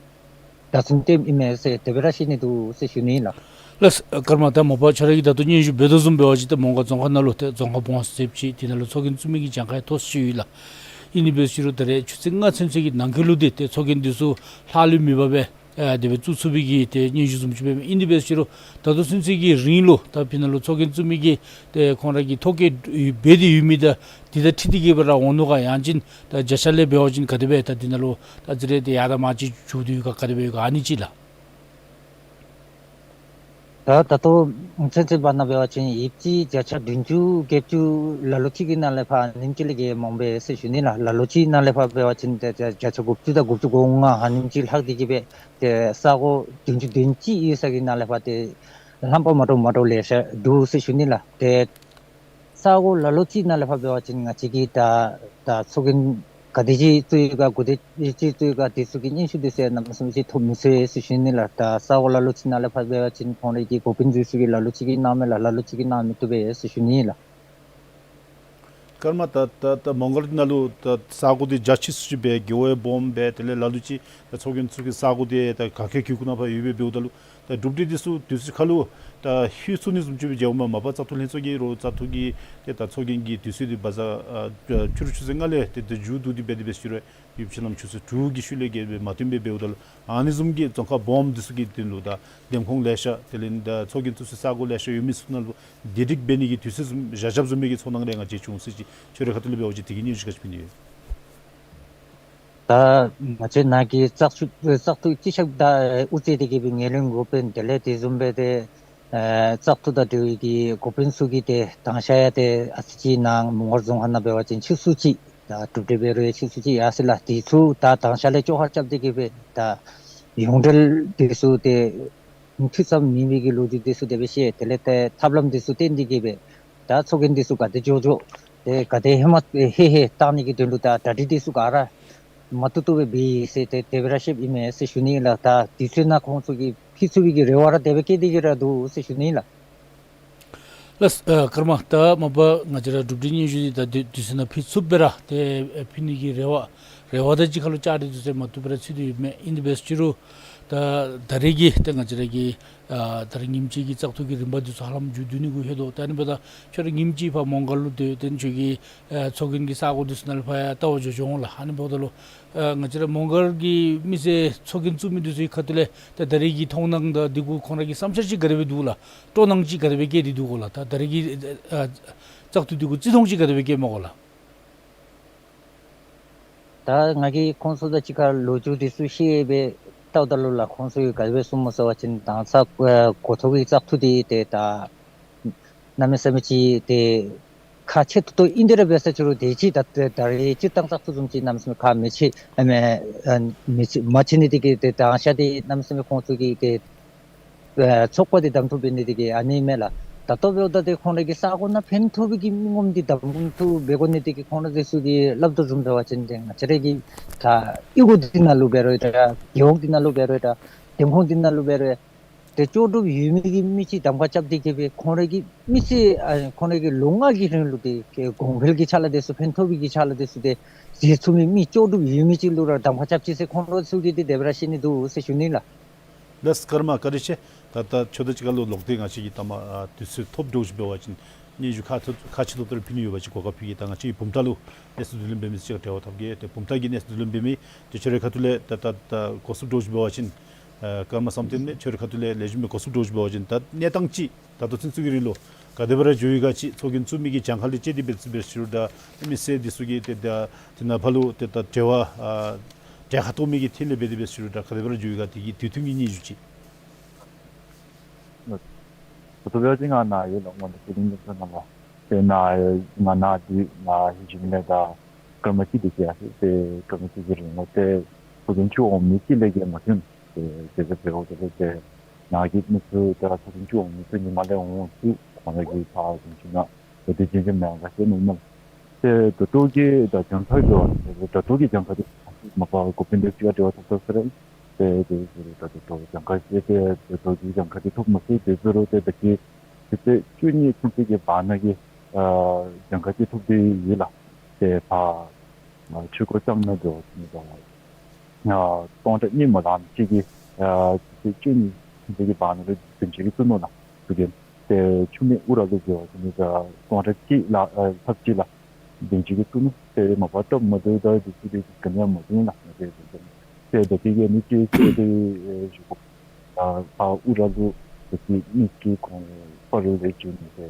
བརྡ་མཚོན་སྟོནམ་ཨིན་མས་ཟེར་དེ་སྦེ་ར་ཤེས་ནི་འདུག་ཟེར་ཞུ་ནི་ལགས། ལགས་སོ། ཀརྨ་ད་མ་པ་ཁྱོད་ར་གིས་ད་ལྟོ་སྙན་ཞུ་འབད་དོ་བཟུམ་འབད་བ་ཅིན་ཏེ་མོང་སྒར་རྫོང་ཁག་ནང་ལུ་ཏེ་རྫོང་ཁག་སྦོམ་ཟེར་ཅིག་དེ་ནང་ལུ་ཚོགས་རྒྱན་བཙུགས་མི་གི་གྱངས་ཁ་ཡང་མཐོ་ཤོས་ཡོད་ལགས། ཨིན་ཏེ་འབད་ཞུ་རུང་ད་རེས་ཆུ་ཚོད་ལྔ་ཚུན་ཚོད་ཀྱི་ནང་འཁོད་ལུ་ཏེ་ཏེ་ཚོགས་རྒྱན་དེ་ཚུ་ལྷག་ལུས་མེད་པར་སྦེ་ཨ་དེ་སྦེ་བཙུགས་ཚུགས་པའི་གི་ཏེ་སྙན་ཞུ་བཟུམ་ཅིག་འབད་མས། ཨིན་ཏེ་འབད་ཞུ་རུང་ད་ལྟོ་ཚུན་ཚོད་ཀྱི་རིང་ལུ་ད་ཕི་ནང་ལུ་ཚོགས་རྒྱན་བཙུགས་མི་གི་ཏེ་ཁོང་ར་གི་ཐོ་བཀོད་འབད་དེ་ཡོད་མི་དང་དེ་དང་འཁྲིལ་ཏེ་གི་སྦེ་ར་འོང་ནུག་ག། ཡང་ཅིན་ད་བརྒྱ་ཆ་ལས་འབད་བ་ཅིན་ག་དེ་སྦེ་ད་འདི་ནང་ལུ་ད་ཨ་ཙི་རེ་ཏེ་ཡར་དང་མར་ཅིག་འགྱོ་སྟེ་ཡོད་ག་ག་དེ་སྦེ་ཡོད་ག་ཨ་ནི་ཅིག་ལགས། ད་ད་ལྟོ་ཚུན་ཚོད་བར་ན་འབད་བ་ཅིན་ཡོདཔ་ཅིག་བརྒྱ་ཆ་བདུན་ཅུ་བརྒྱད་ཅུ་ལ་ལུ་ཅིག་གི་ནང་ལས་ཕར་ཨ་ནེམ་ཅིག་ལས་བརྒལ་མ་འོང་པས་ཟེར་ཞུ་ནི་ལགས། ལ་ལུ་ཅིག་ནང་ལས་ཕར་འབད་བ་ཅིན་ཏེ་བརྒྱ་ཆ་དགུ་བཅུ་དང་དགུ་བཅུ་གོ་ལྔ་ཨ་ནེམ་ཅིག་ལྷག་སྟེ་གི་སྦེ་ཏེ་ས་གོ་བདུན་ཅུ་དོན་གཅིག་ཡོད་ས་གི་ནང་ལས་ཕར་ཏེ་རྣམ་པ་མ་འདྲཝ་མ་འདྲཝ་ལེ་ཤ་འདུག་ཟེར་ཞུ་ནི་ལགས། ཏེ་ས་གོ་ལ་ལུ་ཅིག་ནང་ལས་ཕར་འབད་བ་ཅིན་ང་བཅས་ཀྱིས་ད་ད་ཚོགས་རྒྱན་ག་དེ་ཅིག་བཙུགས་ཡི་ག་ག་དེ་ཅིག་བཙུགས་ཡི་ག་དེ་ཚུ་གི་སྙན་ཞུ་དེ་ཚུ་ཡང་གནམ་མེད་ས་མེད་ཅིག་ཐོབ་མི་ཚུགས་ཟེར་ཞུ་ནི་ལགས། ད་ས་གོ་ལ་ལུ་ཅིག་ནང་ལས་ཕར་འབད་བ་ཅིན་ཁོང་རའི་གི་འགོ་དཔོན་དེ་ཚུ་གིས་ལ་ལུ་ཅིག་གིས་གནང་མས་ལགས། ལ་ལུ་ཅིག་གིས་གནང་མི་བཏུབ་པས་ཟེར་ཞུ་ནི་ལགས། ཀརྨ་ད་ད་ད་མོང་སྒར་ནང་ལུ་ད་ས་གོ་འདི་རྒྱ་ཆེ་སུ་ཅིག་སྦེ་རྒེད་འོག་སྦོམ་སྦེ་དེ་ལས་ལ་ལུ་ཅིག་ད་ཚོགས་རྒྱན་ཚུ་གི་ས་གོ་འདི་ད་ག་གི་གི་གུ་ནང་ཕར་ཡོད་པས། འབདཝ་ད་ལུ་ད་གྲུབ་འབྲས་འདི་ཚུ་དུས་ཚོད་ཁར་ལུ་ད་ལྷོད་ཚུགས་ནི་བཟུམ་ཅིག་སྦེ་མཇལཝ་མས། མ་པ་བཙག་འཐུ་ལྷན་ཚོགས་ཀྱི་རོགས་བཙག་འཐུ་གི་ཏེ་ད་ཚོགས་རྒྱན་གྱི་དུས་ཚོད་འདི་བ་ཟ་ཨ་ཕྱི་རུ་ཆུ་ཚོད་ལྔ་ལས་ཏེ་ཏེ་མཇུག་བསྡུ་སྟེ་འབད་དེ་འབད་ཞུ་རུང་ཡོདཔ་ཅིག་གནམ་ཆུ་ཚོད་དྲུག་གི་ཤུལ་ལས་བརྒལ་སྦེ་མ་ཐོན་པས། འབདཝ་ད་ལུ་ཨ་ནི་བཟུམ་གྱི་རྫོང་ཁག་སྦོམ་འདི་ཚུ་གི་དོན་ལུ་ད་འདེམས་ཁོངས་ལེ་ཤ་དེ་ལས་ད་ཚོགས་རྒྱན་བཙུགས་སའི་ས་གོ་ལེ་ཤ་ཡོད་མི་ཚུ་ནང་ལུ་བདེ་སྒྲིག་འབད་ནི་གི་དུས་ཚོད་བཟུམ་བཞག་བཞགཔ་བཟུམ་མའི་གི་ཚོར་སྣང་རེ་ང་བཅས་བྱུང་སོ་ཅིག། ཁྱོད་རའི་ཁ་ཐུག་ལས་འབད་བ་ཅིན་དེ་གི་སྙན་ཞུ་ག་ཅི་ཕུལ་ནི་ཡོད། ད་ང་བཅས་ནཱ་གི་བཙག་འཐུ་བཙག་འཐུ་སྤྱི་ཁྱབ་དང་དབུ་རྩེ་དེ་གི་སྦེ་ངོས་ལེན་འགོ་དཔོན་དེ་ལས་དེ་བཟུམ་སྦེ་ཏེ་ཨེ་བཙག་འཐུ་དང་འབྲེལ་བའི་གི་འགོ་དཔོན་ཚུ་གིས་ཏེ་དང་ཤ་ཡང་ཏེ་ཨ་ཙི་ཅིག་ནཱ་མོང་སྒར་རྫོང་ཁག་ནང་འབད་བ་ཅིན་ཆུ་ཚོད་གཅིག་ད་གྲུབ་འབྲས་འབད་རུང་ཡང་ཆུ་ཚོད་གཅིག་ཡར་སོ་ཡི་ལགས། དེ་ཚུ་ད་དང་ཤ་ལས་བཅོ་ཁ་རྐྱབ་སྟེ་གི་སྦེ་ད་ཡོངས་འབྲེལ་དེ་ཚུ་ཏེ་འཐུས་ཚབ་མེད་མི་གི་ལོ་རྒྱུས་དེ་ཚུ་དེ་སྦེ་བཤད། དེ་ལས་ཏེ་ཐབས་ལམ་དེ་ཚུ་བསྟན་ཏེ་གི་སྦེ་ད་ཚོགས་རྒྱན་དེ་ཚུ་ག་དེ་མགྱོགས་མགྱོགས་ཏེ་ག་དེ་ཧེ་མ་ཧེ་ཧེ་བཏང་ནི་གི་དོན་ལུ་ད་གྲ་སྒྲིག་དེ་ཚུ་ག་ར་མ་བཏུབ་བཏུབ་སྦེ་འབད་ཡི་ཟེར་ཏེ་དེ་སྦེ་ར་བཤདཔ་ཨིན་མས་ཟེར་ཞུ་ནི་ལགས། ད་དུས་ཚོད་ནང་ཁོང་ཚུ་གིས་ཕུལ་ཚུགས་པའི་གི་རེ་བ་ར་དེ་སྦེ་བསྐྱེད་དེ་གི་ར་འདུག་ཟེར་ཞུ་ནི་ལགས། ལགས་སོ། ཨ་ཀརྨ་ད་མ་པ་ང་བཅས་ར་གྲུབ་འབྲས་སྙན་ཞུ་འདི་ད་དུས་དུས་ཚོད་ནང་ཕུལ་ཚུགསཔ་སྦེ་ར་ཏེ་ཨེ་ཕུལ་ནི་གི་རེ་བ་རེ་བ་དང་གཅིག་ཁར་ལུ་བཅའ་སྒྲིག་དེ་ཚུ་མ་བཏུབ་པར་ཚུད་དེ་ཡོདཔ་མས། ཨིན་དེ་འབད་ཞུ་རུང་ ད་ད་རེས་ཀྱི་ཏེ་ང་བཅས་ར་གི་ཨ་ད་རེས་ཉིནམ་གཅིག་གི་བཙག་འཐུ་གི་རིམ་པ་འདི་ཚུ་ཧ་ལམ་མཇུག་བསྡུ་ནི་གུ་ལྷོད་དོ། ད་ཨ་ནི་འབདཝ་ད་ཁྱོད་ར་ཉིནམ་གཅིག་ཕར་མོང་སྒར་ལུ་སྡོད། ཏེ་ཁྱོད་ཀྱི་ཨ་ཚོགས་རྒྱན་གྱི་ས་གོ་འདི་ཚུ་ནང་ལུ་ཕར་ཡང་བལྟ་བར་འགྱོ་འགྱོ་འོང་ལགས། ཨ་ནི་འབདཝ་ད་ལུ་ཨ་ང་བཅས་ར་མོང་སྒར་གྱི་མི་སེར་ཚོགས་རྒྱན་བཙུགས་མི་འདི་ཚུ་གི་ཁ་ཐུག་ལས་ད་ད་རེས་ཀྱི་མཐོང་སྣང་དང་འདི་གུ་ཁོང་ར་གི་བསམ་འཆར་ཅིག་ག་དེ་སྦེ་འདུག་ལགས། སྤྲོ་སྣང་ཅིག་ག་དེ་སྦེ་བསྐྱེད་དེ་འདུག་གོ་ལགས། ད་ད་རེས་ཀྱི་ཨ་བཙག་འཐུ་འདི་གུ་བརྩི་མཐོང་ཅིག་ག་དེ་སྦེ་བསྐྱེད་མས་གོ་ལགས། ད་ང་གིས་ཁོང་ཚུ་དང་གཅིག་ཁར་ལོ་རྒྱུས་འདི་ཚུ་བཤད་སྦེ་བལྟཝ་ད་ལུ་ལགས། ཁོང་ཚུ་གིས་ག་དེ་སྦེ་གསུངམ་སྨོ་ཟེར་བ་ཅིན་དང་ས་ཨ་འགོ་ཐོག་གི་བཙག་འཐུ་འདི་ཏེ་ད་གནམ་མེད་ས་མེད་ཅིག་ཏེ་ཁག་ཆེ་ཏོག་ཏོ་ཨིན་དེ་ར་འབད་ས་ཅིག་རུང་དེ་ཅིག་ད་ད་ད་རེས་སྤྱིར་བཏང་བཙག་འཐུ་བཟུམ་ཅིག་གནམ་མེད་ས་མེད་ཁག་མི་ཆེ་ཨ་མེ་ཨ་མི་ཆེ་མ་ཆེ་ནི་དེ་གིས་ཏེ་དང་ཤ་དེ་གནམ་མེད་ས་མེད་ཁོང་ཚུ་གིས་ཏེ་ཨ་ཚོགས་པ་འདི་གདམ་འཐུ་འབད་ནི་དེ་གིས་ཨ་ནི་མས་ལགས། ད་ལྟོ་འབདཝ་ད་ཏེ་ཁོང་ར་གི་ས་གོ་ནང་ཕན་ཐོགས་པའི་གི་མི་ངོམ་འདི་གདམ་འཐུ་འབད་དགོ་ནི་དེ་གིས་ཁོང་ར་འདི་ཚུ་གིས་སླབ་དོ་བཟུམ་འབད་བ་ཅིན་ཏེ་ང་བཅས་ར་གི་ད་གཡུས་སྒོ་འདི་ནང་ལུ་འབད་རུང་ད་རྒེད་འོག་འདི་ནང་ལུ་འབད་རུང་ད་འདེམས་ཁོངས་འདི་ནང་ལུ་འབད་རུང་ཏེ་ལྕོགས་གྲུབ་ཡོད་མི་གི་མི་ཅིག་གདམ་ཁ་རྐྱབ་སྟེ་གི་སྦེ་ཁོང་ར་གི་མི་ཚེ་ཨ་ཁོང་ར་གི་ལོ་ལྔ་གི་རིང་ལུ་ཏེ་གོང་འཕེལ་གྱི་ཕྱག་ལཱ་འདི་ཚུ་ཕན་ཐོགས་པའི་གི་ཕྱག་ལཱ་འདི་ཚུ་ཏེ་མཛད་ཚུགས་མི་མི་ལྕོགས་གྲུབ་ཡོད་མི་ཅིག་ལུ་ར་གདམ་ཁ་རྐྱབ་ཅི་ཟེར་ཁོང་ར་ཚུ་གིས་ཏེ་དེ་སྦེ་ར་བཤད་ནི་འདུག་ཟེར་ཞུ་ནི་ལགས། ལགས་ཀརྨ་བཀའ་དྲིན་ཆེ། ད་ད་ཁྱོད་དང་གཅིག་ཁར་ལུ་ལོག་སྟེ་ང་བཅས་ཀྱིས་ད་མ་ཨ་དུས་ཚོད་ཐོབ་འདྲཝ་ཅིག་འབད་བ་ཅིན་སྙན་ཞུ་ཁག་ཐོག་ཁག་ཆེ་ཏོག་ཏོ་རེ་ཕུལ་ནི་ཡོད་པ་ཅིན་གོ་སྐབས་ཕུལ་གེ། ད་ང་བཅས་ཀྱིས་བུམ་ཐང་ལུ་གནས་ཚུལ་བསྡུ་ལེན་འབད་མི་ཅིག་འབྲེལ་བ་འཐབ་གེ། ཏེ་བུམ་ཐང་གི་གནས་ཚུལ་བསྡུ་ལེན་འབད་མི་ཏེ་ཁྱོད་རའི་ཁ་ཐུག་ལས་ད་ད་ད་གོ་སྐབས་འདྲཝ་ཅིག་འབད་བ་ཅིན་ཨ་ཀརྨ་བསམ་གཏན་ཁྱོད་རའི་ཁ་ཐུག་ལས་ལེགས་ཤོམ་སྦེ་གོ་སྐབས་འདྲཝ་ཅིག་འབད་བ་ཅིན་ད་གནས་སྟངས་ཅིག་ད་ལྟོ་ཚུན་ཚོད་ཀྱི་རིང་ལུ་ག་དེ་སྦེ་ར་འགྱོ་ཡི་ག་ཅིག་ཚོགས་རྒྱན་བཙུགས་མི་གི་གྱངས་ཁ་ལས་བཅད་དེ་འབད་འབད་ཞུ་རུང་ད་མི་སེར་འདི་ཚུ་གིས་ཏེ་ད་དེ་ནང་ཕར་ལུ་ཏེ་ད་འབྲེལ་བ་ཨ་གྲལ་ཁར་གཏོགས་མི་གི་ཐད་ལས་འབད་དེ་འབད་ཞུ་རུང་ད་ག་དེ་སྦེ་ར་འགྱོ་ཡི་ག་དེ་གི་དུས་ཐུང་གི་སྙན་ཞུ་ཅིག། ད་ལྟོ་འབད་བ་ཅིན་ང་ནཱ་ཡོད་ལགས། ང་འདི་ཚོགས་རྒྱན་བཙུགས་ནི་ལགས། ཏེ་ནཱ་ང་ནཱ་འདི་ནཱ་ཧེ་ཞིནམ་ལས་ད་སྐར་མ་གཅིག་དེ་ཅིག་ཡར་སོང་སྟེ་སྐར་མ་གཅིག་གི་རིང་ལུ་ཏེ་ཚོགས་རྒྱན་བཙུགས་འོང་མི་གཅིག་ལས་བརྒལ་མ་ཐོན། ཏེ་དེ་སྦེ་འབདཝ་ད་ལུ་ཏེ་ནཱ་གི་མི་ཚུ་ད་ཚོགས་རྒྱན་བཙུགས་འོང་མི་ཚུ་ཉི་མ་ལས་འོང་འོང་ཚུ་ཁོང་ར་གི་ཕར་གཞུང་ཆེན་ནང་ཏེ་དེ་བྱིན་གྱིས་མེན་ག་ཟེར་མནོཝ་མས། ཏེ་ད་ལྟོ་གི་ད་གྱངས་ཁ་འདི་ད་ལྟོ་གི་གྱངས་ཁ་འདི་མ་པ་འགོ་དཔོན་འདི་ཚུ་ག་འབྲེལ་བ་འཐབ་འཐབ་ཟེར་ར་ཨིན། ཏེ་དེ་ཟེར་རུང་ད་ད་ལྟོ་གྱངས་ཁ་ཏེ་ཏེ་ད་ལྟོ་གི་གྱངས་ཁ་འདི་ཐོབ་མ་ཚུགས། དེ་ཟེར་རུང་ཏེ་ད་ཅི་ཕྱི་ཚེས་བཅུ་གཉིས་ཚུན་ཚོད་ཀྱི་བར་ན་གི་ཨ་གྱངས་ཁ་ཅིག་ཐོབ་སྟེ་ཡོད་ལགས། ཏེ་ཕར་ཨ་ཆོས་འཁོར་བསྐྱངས་ནི་འདི་ད་ཨ་སྟོང་ཕྲག་གཉིས་མ་ལངམ་ཅིག་གིས་ཨ་ཕྱི་ཚེས་བཅུ་གཉིས་ཚུན་ཚོད་ཀྱི་བར་ན་ལུ་བདུན་ཅུ་གིས་བཙུགས་ནུག་ལགས། ཚོགས་རྒྱན་ཏེ་ཆུ་སྨད་ཨུ་ར་ལུ་འབད་བ་ཅིན་ད་སྟོང་ཕྲག་གཅིག་ལ་ཨ་ལྷགཔ་ཅིག་ལགས། བདུན་ཅུ་གིས་བཙུགས་ནུག། ཏེ་མ་པ་སྟབས་མ་བདེཝ་ད་འདི་ཚུ་ཏེ་ག་ནི་ཡང་མ་བྱུང་ལགས། ཏེ་ཏེ་ད་ཅི་གི་ཨ་ནི་ཅིག་ཏེ་ཏེ་ཨེ་ཞུ་དགོ། ཨ་ཕར་ཨུ་ར་ལུ་ད་ཅི་མི་གཅིག་ཁོང་སྤ་རོ་ལས་བྱོན་ནི་ཏེ་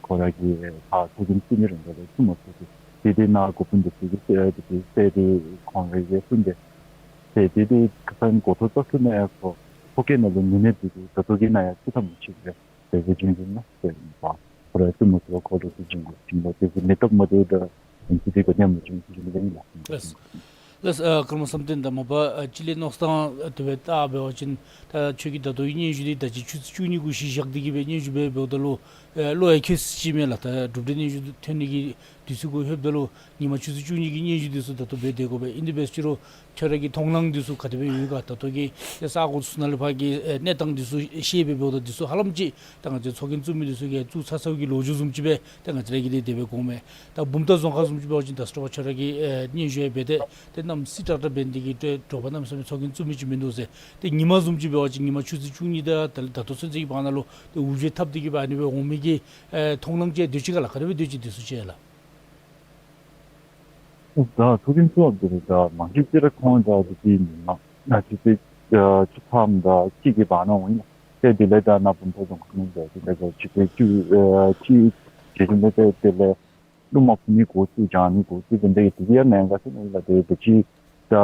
ཁོང་ར་གིས་ཕར་ཚོགས་རྒྱན་བཙུགས་ནི་རིང་ལུ་བཙུགས་མ་ཚུགས་ཏེ་ཏེ་ཏེ་ནཱ་འགོ་དཔོན་འདི་ཚུ་གིས་ཏེ་ཏེ་ཏེ་ཏེ་ཁོང་ར་གིས་གསུངས་ཏེ་ཏེ་ཏེ་ཏེ་ཁ་སང་འགོ་ཐོག་བཙག་འཐུ་ནང་ཡང་ཁོ་ཕོ་སྐྱེས་ནང་ལུ་ངོས་ལེན་འབད་དེ་ད་ལྟོ་གི་ནང་ཡང་བཙུགས་ཐབས་མ་མཆིས་པས། དེ་སྦེ་བྱུང་བྱུངམ་ད་ཏེ་ཕར་ཁོ་ར་བཙུགས་མ་ཚུགས་པར་ཁོ་ལུ་ཏེ་བྱིན་དགོ་བྱིན་དགོ་ཏེ་མི་སྟབས་མ་བདེཝ་ད་ཨིན་ཅི་ཏེ་ག་ནི་ཡང་མ་བྱུང་ཟེར་ཞུ་ནི་ཨིན་ལགས། ལགས། ལགས་ཨ་ཀརྨ་བསམ་གཏན་ད་མ་པ་ཨ་སྤྱི་ལས་མནོ་སྟངས་དེ་སྦེ་བལྟ་འབད་བ་ཅིན་ད་ཁྱོད་ཀྱིས་ད་ལྟོ་གི་སྙན་ཞུ་འདི་ད་ཅི་ཆུ་ཚོད་བཅུ་གཉིས་གུ་གཞི་བཞག་སྟེ་གི་སྦེ་སྙན་ཞུ་འབད་འབདཝ་ད་ལུ་ཨེ་བློ་ཡང་འཁྱོལ་ཅི་མས་ལགས། ད་གྲུབ་འབྲས་སྙན་ཞུ་ཐོན་ནི་གི་དུས་ཚོད་གུ་ལྷོདཔ་ད་ལུ་ཉིན་མ་ཆུ་ཚོད་བཅུ་གཉིས་ཀྱི་སྙན་ཞུ་འདི་ཚུ་ད་ལྟོ་འབད་སྡོད་དགོ་པས། ཨིན་དེ་འབད་ཅི་རུང་ཁྱོད་ར་གི་མཐོང་སྣང་འདི་ཚུ་ག་དེ་སྦེ་ཡོད་ག། ད་ལྟོ་གི་ཏེ་ས་གོ་ཚུ་ནང་ལས་ཕར་གྱི་ཨེ་གནས་སྟངས་འདི་ཚུ་ཤེས་སྦེ་འབདཝ་ད་འདི་ཚུ་ཧ་ལམ་ཅིག་ད་ང་བཅས་ཚོགས་རྒྱན་བཙུགས་མི་འདི་ཚུ་གིས་བཙུགས་ཚར་ཚརཝ་གི་ལོ་རྒྱུས་བཟུམ་ཅིག་སྦེ་ད་ང་བཅས་ར་གིས་འདི་དེ་སྦེ་གོཝ་མས། ད་བུམ་ཐང་རྫོང་ཁག་བཟུམ་ཅིག་འབད་བ་ཅིན་ད་ལྟོ་ཁྱོད་ར་གིས་ཨེ་སྙན་ཞུ་ཡང་འབད་དེ་ཏེ་གནམ་སྲིད་དྲག་དྲག་འབད་ནི་དེ་གིས་ཏེ་དྲོ་པ་གནམ་མེད་ས་མེད་ཚོགས་རྒྱན་བཙུགས་མི་ཅིག་མིན་འདུག་ཟེར། ཏེ་ཉིན་མ་བཟུམ་ཅིག་འབད་བ་ཅིན་ཉིན་མ་ཆུ་ཚོད་བཅུ་གཉིས་དང་ད་ད་ལྟོ་ཚུན་ཚོད་ཀྱི་བར་ན་ལུ་ཏེ་འུར་བརྗོད་འཐབ་སྟེ་གི་སྦེ་ཨ་ནི་སྦེ་འོང་མི་གི་ཨེ་མཐོང་སྣང་ཅིག་སྡོད་ཅི་ག་ལགས། ག་དེ་སྦེ་སྡོད་ཅི་འདི་ཚུ་ཅིག་ལགས། ད་ཚོགས་རྒྱན་བཙུགས་འབད་རུང་ད་མང་ཤོས་ཅིག་ར་ཁོང་ད་འདི་གི་ཉིན་མ་ང་ཆུ་ཚོད་ཨ་བཅུ་ཐམ་དང་གཅིག་གི་བར་ན་འོང་ཡི་ལགས། ཏེ་དེ་ལས་ད་ནཱ་བུམ་ཐང་རྫོང་ཁག་ནང་འབད་བ་ཅིན་ད་ཆུ་ཚོད་བཅུ་ཨ་གཅིག་དེ་བཞིན་དུ་ཏེ་དེ་ལས་རླུང་མ་ཕུ་ནི་འགོ་བཙུགས་བྱང་ནི་འགོ་བཙུགས་དེ་འདི་གིས་དེ་གིས་ཡང་མེན་ག་ཟེར་ཨིན་ལགས། ཏེ་དེ་ཅིག་ད་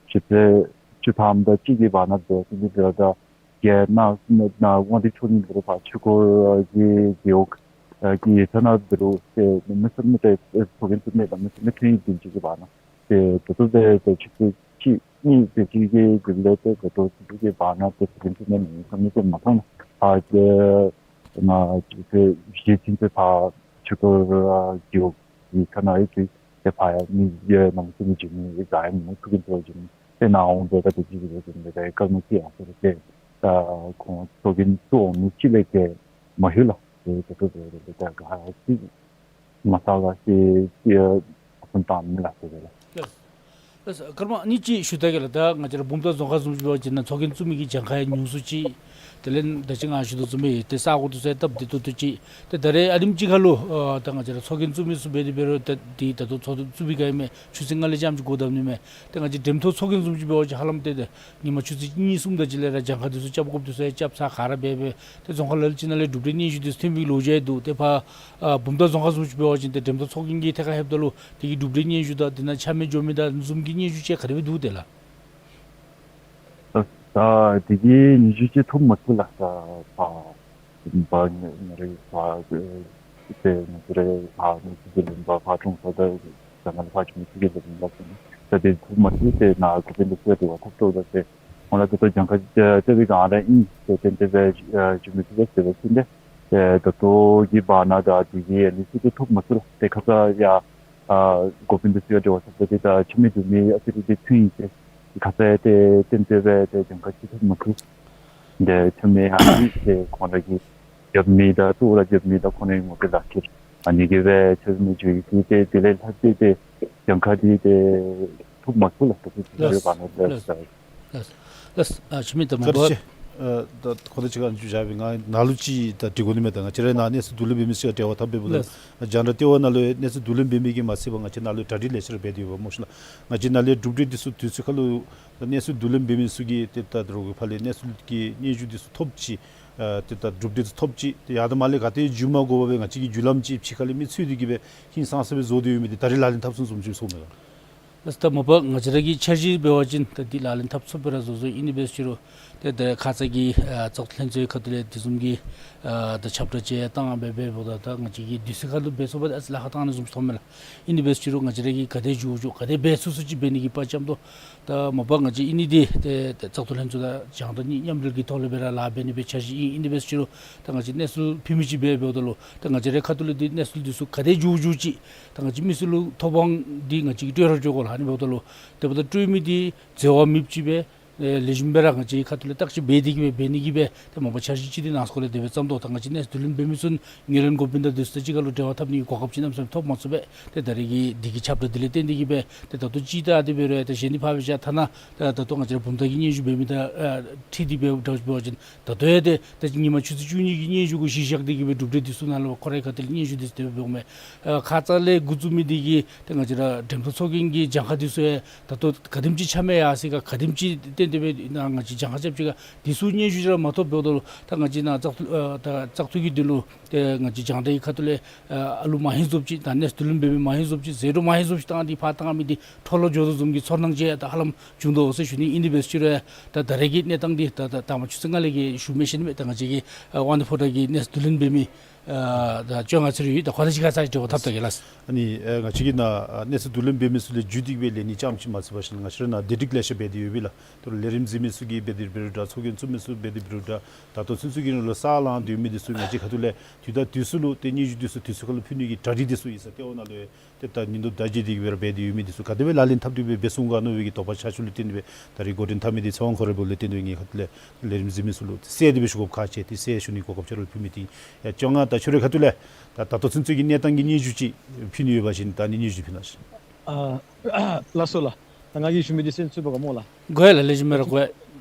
ཆུ་ཚོད་བཅུ་ཐམ་དང་གཅིག་གི་བར་ན་འབད་བ་ཅིན་འདི་ད་རྒེད་ནང་ནཱ་དབང་འདུས་ཆོས་གླིང་ལུ་ཕར་ཆོས་འཁོར་གྱི་རྒེད་འོག་ཨ་གི་ས་ནང་འབད་རུང་ཏེ་མི་ས་མི་ཏེ་ཚོགས་རྒྱན་བཙུགས་མི་དང་མི་ས་མི་ཐོན་ཡི་བདུན་ཅུ་གི་བར་ན་ཏེ་ད་ལྟོ་ཏེ་ཏེ་ཆུ་ཚོད་གཅིག་གཉིས་དེ་ཅིག་གི་རྒྱབ་ལས་ཏེ་ད་ལྟོ་ཆུ་ཚོད་གཅིག་གི་བར་ན་ཏེ་ཚོགས་རྒྱན་བཙུགས་མི་མི་ས་མི་ཏེ་མ་མཐོང་ལགས། ཕར་ཏེ་ང་ཆུ་ཚོད་བཞི་ཚུན་ཚོད་ཕར་ཆོས་འཁོར་རྒེད་འོག་གི་ས་ནང་ཡོད་ཅི། ཏེ་ཕར་ཡང་མི་ཡང་ནང་ཚུད་ནི་བྱུང་མི་ག་ཡང་མེད། ཚོགས་རྒྱན་བཙུགས་བྱུང་ཏེ་ནཱ་འོང་སྦེ་ད་དེ་ཅིག་སྦེ་བྱུང་སྦེ་ད་སྐར་མ་གཅིག་ཡར་སོང་སྟེ་ད་ཁོང་ཚོགས་རྒྱན་བཙུགས་འོང་མི་གཅིག་ལས་བརྒལ་མ་ལྷོད་ལགས། ཏེ་ད་ལྟོ་ཏེ་ད་ག་ཅི་མ་ཚད་ལགས་ཏེ་ཏེ་ཨ་སུན་བཏང་མི་ལགས་ཏེ་ལགས། སྐར་མ་གཉིས་ཅིག་ཞུ་ད་གེ་ལགས། ད་ང་བཅས་ར་བུམ་ཐང་རྫོང་ཁག་བཟུམ་ཅིག་འབད་བ་ཅིན་ཚོགས་རྒྱན་བཙུགས་མི་གི་གྱངས་ཁ་ཡང་ཉུང་སུ་ཅིག། དེ་ལས་ད་ཅི་ང་ཞུ་དོ་བཟུམ་སྦེ་ཏེ་ས་གོ་འདི་ཚུ་ཡང་སྟབས་བདེ་ཏོག་ཏོ་ཅིག། ཏེ་ད་རེས་ཨ་ནེམ་ཅིག་ཁར་ལུ་ཨ་ད་ང་བཅས་ར་ཚོགས་རྒྱན་བཙུགས་མི་ཚུ་འབད་དེ་འབད་རུང་ད་འདི་ད་ལྟོ་ཚོགས་རྒྱན་བཙུགས་པའི་སྒང་ཨིན་མས། ཆུ་ཚོད་ལྔ་ལས་ཙམ་ཅིག་འགོར་དཔ་ཨིན་མས། ཏེ་ང་བཅས་འགྲེམ་ཐོག་ཚོགས་རྒྱན་བཟུམ་ཅིག་འབད་བ་ཅིན་ཧ་ལམ་ཏེ་ཏེ་ཉིན་མ་ཆུ་ཚོད་གཉིས་གསུམ་དེ་ཅིག་ལས་ར་གྱངས་ཁ་འདི་ཚུ་རྐྱབ་དགོཔ་འདི་ཚུ་ཡང་རྐྱབ་ཚར་ག་ར་འབད་འབད། ཏེ་རྫོང་ཁག་ལ་ལུ་ཅིག་ནང་ལས་གྲུབ་འབྲས་སྙན་ཞུ་འདི་ཚུ་ཐོན་པའི་ལོ་རྒྱུས་འདུག། ཏེ་ཕར་ཨ་བུམ་ཐང་རྫོང་ཁག་བཟུམ་ཅིག་འབད་བ་ཅིན་ཏེ་འགྲེམ་ཐོག་ཚོགས་རྒྱན་གྱི་ཐད་ཁར་ལྷོདཔ་ད་ལུ་དེ་གི་གྲུབ་འབྲས་སྙན་ཞུ་དང་དེ་ནང་ཆ་མེད་འགྱོ་མི་དང་བཟུམ་གྱི་སྙན་ཞུ་ཅིག་ག་དེ་སྦེ་འདུག་དེ་ལགས། ད་དེ་གི་སྙན་ཞུ་ཅིག་ཐོབ་མ་ཚུགས་ལགས། ད་ཕར་ཕར་ང་རའི་ཕར་ཏེ་ང་ཚུ་རའི་ཕར་མི་སེར་གྱི་ལས་རིམ་པ་ཕར་དྲུང་འཚོ་དང་ད་ང་ལས་ཕར་ཅིག་མི་སེར་གྱི་ལས་རིམ་པ་ཚུ་ནི་ད་དེ་ཐོབ་མ་ཚུགས། ཏེ་ནཱ་འགོ་དཔོན་འདི་ཚུ་ཡང་འབྲེལ་བ་འཐབ་འཐབ་ད་ཏེ་ཁོང་ར་ད་ལྟོ་གྱངས་ཁ་ཅིག་རྐྱབ་པའི་སྒང་ར་ཨིན། ཏེ་ཏན་ཏན་སྦེ་ཨ་ཞུ་མི་ཚུགས་པས་ཟེར་བ་ཅིན་ཏེ་ད་ལྟོ་གི་བར་ན་ད་དེ་གི་ལས་རིམ་ཚུ་ཐོབ་མ་ཚུགས་ལགས། ཏེ་ཁ་ཙ་ཡང་ཨ་འགོ་དཔོན་འདི་ཚུ་ཡང་འབྲེལ་བ་འཐབ་ད་ཏེ་ད་ཆ་མེད་འགྱོ་མི་ཨ་ཙི་རེ་འདི་ཐོན་ཡི་ཟེར། ཁ་ཙ་ཡང་ཏེ་ཏན་ཏན་སྦེ་ཏེ་གྱངས་ཁ་ཅིག་ཐོབ་མ་ཚུགས། ཏེ་ཆ་མེད་ཨ་ནི་ཏེ་ཁོང་ར་གིས་རྐྱབ་མི་དང་གཙོ་བོ་ར་རྐྱབ་མི་དང་ཁོང་རའི་ངོ་སྤྲོད་ལག་ཁྱེར་ཨ་ནི་གིས་སྦེ་ཆ་མེད་འགྱོ་ཡི་ཟེར། ཏེ་དེ་ལས་ལྷག་སྟེ་ཏེ་གྱངས་ཁ་འདི་ཏེ་ཐོབ་མ་ཚུགས་ལགས། ད་ལྟོ་ཅིག་ལགས། ལས་བར་ན་ལས་ལགས། ལགས། ལགས། ཨ་ཆ་མེད་ད་མ་བཀའ་དྲིན་པ། ཆེ། ཨ་ད་ཁོ་ད་ཅིག་ཁར་འཇུ་བཞག་པའི་ང་ནཱ་ལུ་ཅིག་ད་དྲི་དགོ་ནི་མས། ད་ང་བཅས་ར་ནཱ་གནས་ཚུལ་བསྡུ་ལེན་འབད་མི་ཚུ་ག་འབྲེལ་བ་འཐབ་འབདཝ་ད་ལགས། རྒྱང་བསྒྲགས་ལྟེ་བ་ནང་ལུ་གནས་ཚུལ་བསྡུ་ལེན་འབད་མི་གིས་མ་ཚད་པར་ང་བཅས་ནཱ་ལུ་གྲ་སྒྲིག་ལེ་ཤ་ར་འབད་དེ་ཡོདཔ་སྨོ་ཤིག་ལགས། ང་བཅས་ནཱ་ལས་གྲུབ་འབྲས་འདི་ཚུ་དུས་ཚོད་ཁར་ལུ་གནས་ཚུལ་བསྡུ་ལེན་འབད་མི་ཚུ་གིས་ཏེ་ད་རོགས་ཀྱི་ཕར་ལས་གནས་ཚུལ་གྱི་སྙན་ཞུ་འདི་ཚུ་ཐོབ་ཅི། ཨ་ཏེ་ད་གྲུབ་འབྲས་ཚུ་ཐོབ་ཅི། ཏེ་ཡར་དང་མར་ལས་ག་ཏེ་འགྱོ་མ་དགོ་པར་སྦེ་ང་བཅས་ཀྱིས་བརྒྱུད་ལམ་ཅིག་ཕྱི་ཁ་ལས་མི་འཚོལ་ཏེ་གིས་སྦེ་ཧིང་སངས་ས་སྦེ་བཟོ་སྟེ་ཡོད་མི་འདི་ད་རེས་ལག་ལེན་འཐབ་ཚུགས་བཟུམ་ཅིག་སོང་མས་ལགས། ལགས། ད་མ་པ་ང་བཅས་ར་གི་འཆར་གཞི་འབད་བ་ཅིན་ད་འདི་ལག་ལེན་འཐབ་ཚུགསཔ་སྦེ་ར་བཟོ་བཟོཝ་ཨིན། དེ་འབད་ཟེར་རུང་ཏེ་ད་ཁ་ཙ་གི་ཨ་བཙག་འཐུ་ལྷན་ཚོགས་ཁ་ཐུག་ལས་དེ་བཟུམ་གྱི་ཨ་ད་ཁྱབ་བསྒྲགས་ཅིག་བཏང་སྦེ་འབདཝ་ད་ད་ང་བཅས་ཀྱིས་དུས་ཚོད་ཁར་ལུ་འབད་ཚུགས་པ་ད་ཨ་ཙི་ལཱ་ཁག་བཏང་ནི་བཟུམ་སོང་མས་ལགས། ཨིན་དེ་འབད་ཟེར་རུང་ང་བཅས་ར་གིས་ག་དེ་མགྱོགས་མགྱོགས་ག་དེ་འབད་ཚུགས་ཚུགས་ཅིག་འབད་ནི་གི་དཔའ་བཅམ་དོ། ད་མ་པ་ང་བཅས་ཨིན་ནི་འདི་ཏེ་ཏེ་བཙག་འཐུ་ལྷན་ཚོགས་དང་རྒྱང་བསྒྲགས་གཉིས་མཉམ་འབྲེལ་གྱི་ཐོག་ལས་སྦེ་ར་ལཱ་འབད་ནི་སྦེ་འཆར་གཞི་ཨིན། ཨིན་དེ་འབད་ཟེར་རུང་ད་ང་བཅས་གནས་ཚུལ་ཕུལ་མི་ཅིག་འབད་འབདཝ་ད་ལུ་ད་ང་བཅས་རའི་ཁ་ཐུག་ལས་འདི་གནས་ཚུལ་འདི་ཚུ་ག་དེ་མགྱོགས་མགྱོགས་ཅིག་ད་ང་བཅས་མི་སེར་ལུ་ཐོབ་དབང་འདི་ང་བཅས་ཀྱིས་སྤྲོད་ར་སྤྲོད་དགོ་ལགས། ཨ་ནི་འབདཝ་ད་ལུ་དེ་འབདཝ་ད་སྤྲོད་མི་འདི་འཛོལ་བ་མེདཔ་ཅིག་སྦེ་ཨེ་ལེགས་ཤོམ་སྦེ་ར་ང་བཅས་ཁ་ཐུག་ལས་བརྟག་དཔྱད་འབད་དེ་གིས་སྦེ་འབད་ནི་གི་སྦེ་ཏེ་མ་པ་འཆར་གཞི་ཅིག་འདི་ནང་སྐོར་ལས་དེ་སྦེ་བརྩམ་དོ། ད་ང་བཅས་གནས་ཚུལ་བསྡུ་ལེན་འབད་མི་ཚུ་ངོས་ལེན་འགོ་དཔོན་དང་དེ་ཚུ་དང་གཅིག་ཁར་ལུ་འབྲེལ་བ་འཐབ་ནི་གི་གོ་སྐབས་ཅིག་གནམ་མེད་ས་མེད་ཐོབ་མ་ཚུགས་པས། ཏེ་ད་རེས་ཀྱི་འདི་གི་ཁྱབ་བསྒྲགས་འདི་ལས་བརྟེན་ཏེ་གིས་སྦེ་ཏེ་ད་ལྟོ་ཅིག་ད་དེ་སྦེ་རུང་ཏེ་གཞན་འདི་ཕར་སྦེ་བཞག། ཐ་ན་ད་ད་ལྟོ་ང་བཅས་ར་བུམ་ཐང་གི་སྙན་ཞུ་འབད་མི་དང་ཨ་འཁྲིལ་ཏེ་འབད་འབད་བ་ཅིན་ད་ལྟོ་ཡང་ཏེ་ད་ཉིན་མ་ཆུ་ཚོད་བཅུ་གཉིས་ཀྱི་སྙན་ཞུ་གུ་གཞི་བཞག་སྟེ་གིས་སྦེ་གྲུབ་འབྲས་འདི་ཚུ་ནང་ལུ་ཁོ་རའི་ཁ་ཐུག་ལས་སྙན་ཞུ་འདི་ཚུ་དེ་སྦེ་འབདཝ་མས། ཨ་ཁ་ཙ་ལས་འགོ་བཙུགས་མི་འདི་གིས་ཏེ་ང་བཅས་ར་འགྲེམ་ཐོག་ཚོགས་རྒྱན་གྱི་གྱངས་ཁ་འདི་ཚུ་ཡང་ད་ལྟོ་ག་དེམ་ཅིག་ཆ་མེད་ཡར་སོ་ཡི་ག་ག་དེམ་ཅིག་ཏན་ཏན་སྦེ་ནཱ་ང་བཅས་གྱངས་ཁ་རྐྱབ་ཅི་ག་འདི་ཚུ་སྙན་ཞུ་ར་མ་ཐོབ་འབདཝ་ད་ལུ་ད་ང་བཅས་ནཱ་བཙག་འཐུ་ཨ་ད་བཙག་འཐུ་གི་འདི་ལུ་ཏེ་ང་བཅས་རྒྱང་བསྒྲགས་ཀྱི་ཁ་ཐུག་ལས་ཨ་ཨ་ལུ་མ་ཧིང་བཟོཝ་ཅིག་ད་གནས་ཚུལ་བསྡུ་ལེན་འབད་མི་མ་ཧིང་བཟོཝ་ཅིག་ཟད་འགྲོ་མ་ཧིང་བཟོཝ་ཅིག་བཏང་སྟེ་ཕར་བཏང་མི་འདི་འཕྲོ་བརླག་འགྱོ་དོ་བཟུམ་གྱི་ཚོར་སྣང་ཅིག་ད་ཧ་ལམ་བྱུང་དོ་ཟེར་ཞུ་ནི། ཨིན་དེ་འབད་ཟེར་རུང་ད་ད་རེས་ཀྱི་གནས་སྟངས་འདི་ད་ད་ད་མ་ཆུ་ཚོད་ལྔ་ལས་ཀྱི་ཞུ་མི་ཤེས་ནི་མས། ད་ང་བཅས་ཀྱི་ཨ་དབང་འདུས་ཕོ་བྲང་གི་གནས་ཚུལ་བསྡུ་ལེན་འབད་མི་ཨ་ད་བཅོ་ལྔ་ཚུན་ཡོད། ད་ཁོང་དང་གཅིག་ཁར་ས་ཅིག་འབྲེལ་བ་འཐབ་ད་གེ་ལགས། ཨ་ནི་ཨ་ང་བཅས་ཀྱིས་ནཱ་ཨ་གནས་ཚུལ་བསྡུ་ལེན་འབད་མི་ཚུ་ལས་བརྒྱུད་དེ་གིས་སྦེ་ལས་ནི་རྐྱངམ་ཅིག་མ་ཚད་པར་ཞིན་ང་བཅས་ར་ནཱ་བདེ་སྒྲིག་ལེ་ཤ་འབད་དེ་ཡོད་པས་ལགས། ད་ལས་རིམ་གཟིགས་མི་ཚུ་གིས་འབད་དེ་འབད་རུང་འདྲ་ཚོགས་རྒྱན་བཙུགས་མི་ཚུ་འབད་དེ་འབད་རུང་འདྲ་ད་ལྟོ་ཚུན་ཚོད་ཀྱི་ནང་ལུ་ས་ལངས་སྡོད་མི་འདི་ཚུ་ང་བཅས་ཁ་ཐུག་ལས་དུས་དང་དུས་སུ་ལུ་ཏེ་སྙན་ཞུ་འདི་ཚུ་དུས་ཚོད་ཁར་ལུ་ཕུལ་ནི་གི་གྲ་སྒྲིག་འདི་ཚུ་ཡིག་ཚང་ལྟེ་བ་ནང་ལུ་ཡོད། ཏེ་ད་ཉིན་དུ་ཟླཝ་བརྒྱད་དེ་གིས་སྦེ་ར་འབད་དེ་ཡོད་མི་འདི་ཚུ་ག་དེ་སྦེ་ལག་ལེན་འཐབ་སྟེ་སྦེ་འབད་ཚུགས་ག་མནོ་བའི་གི་དོགས་པ་ཆགས་ཚུལ་ལུ་བརྟེན་ཏེ་སྦེ་ད་རེས་འགོ་འདྲེན་འཐབ་མི་འདི་ཚེ་དབང་ཁོ་ར་འབདཝ་ལས་བརྟེན་ཏེ་སྦེ་ངེའི་ཁ་ཐུག་ལས་ལས་རིམ་གཟིགས་མི་ཚུ་ལུ་གསལ་ཏེ་སྦེ་ཞུ་དགོཔ་ཁག་ཆེ། ཏེ་གསལ་ཞུ་ནི་གོ་སྐབས་ཆ་རོགས་ཕུལ་མི་འདི་ཡ་བཅོ་ལྔ་དང་ཁྱོད་རའི་ཁ་ཐུག་ལས་ད་ད་ལྟོ་ཚུན་ཚོད་ཀྱི་གནས་སྟངས་ཀྱི་སྙན་ཞུ་ཅིག་ཕུལ་ནི་ཡོད་པ་ཅིན་ད་ནི་སྙན་ཞུ་ཕུལ་གནང་ཤིག། ཨ་ལགས་སོ་ལགས། ད་ང་གིས་ཞུ་མི་འདི་གསན་ཚུགས་པས་ག་སྨོ་ལགས། གོ་ཡི་ལགས། ལེགས་ཤོམ་སྦེ་ར་གོ་ཡི།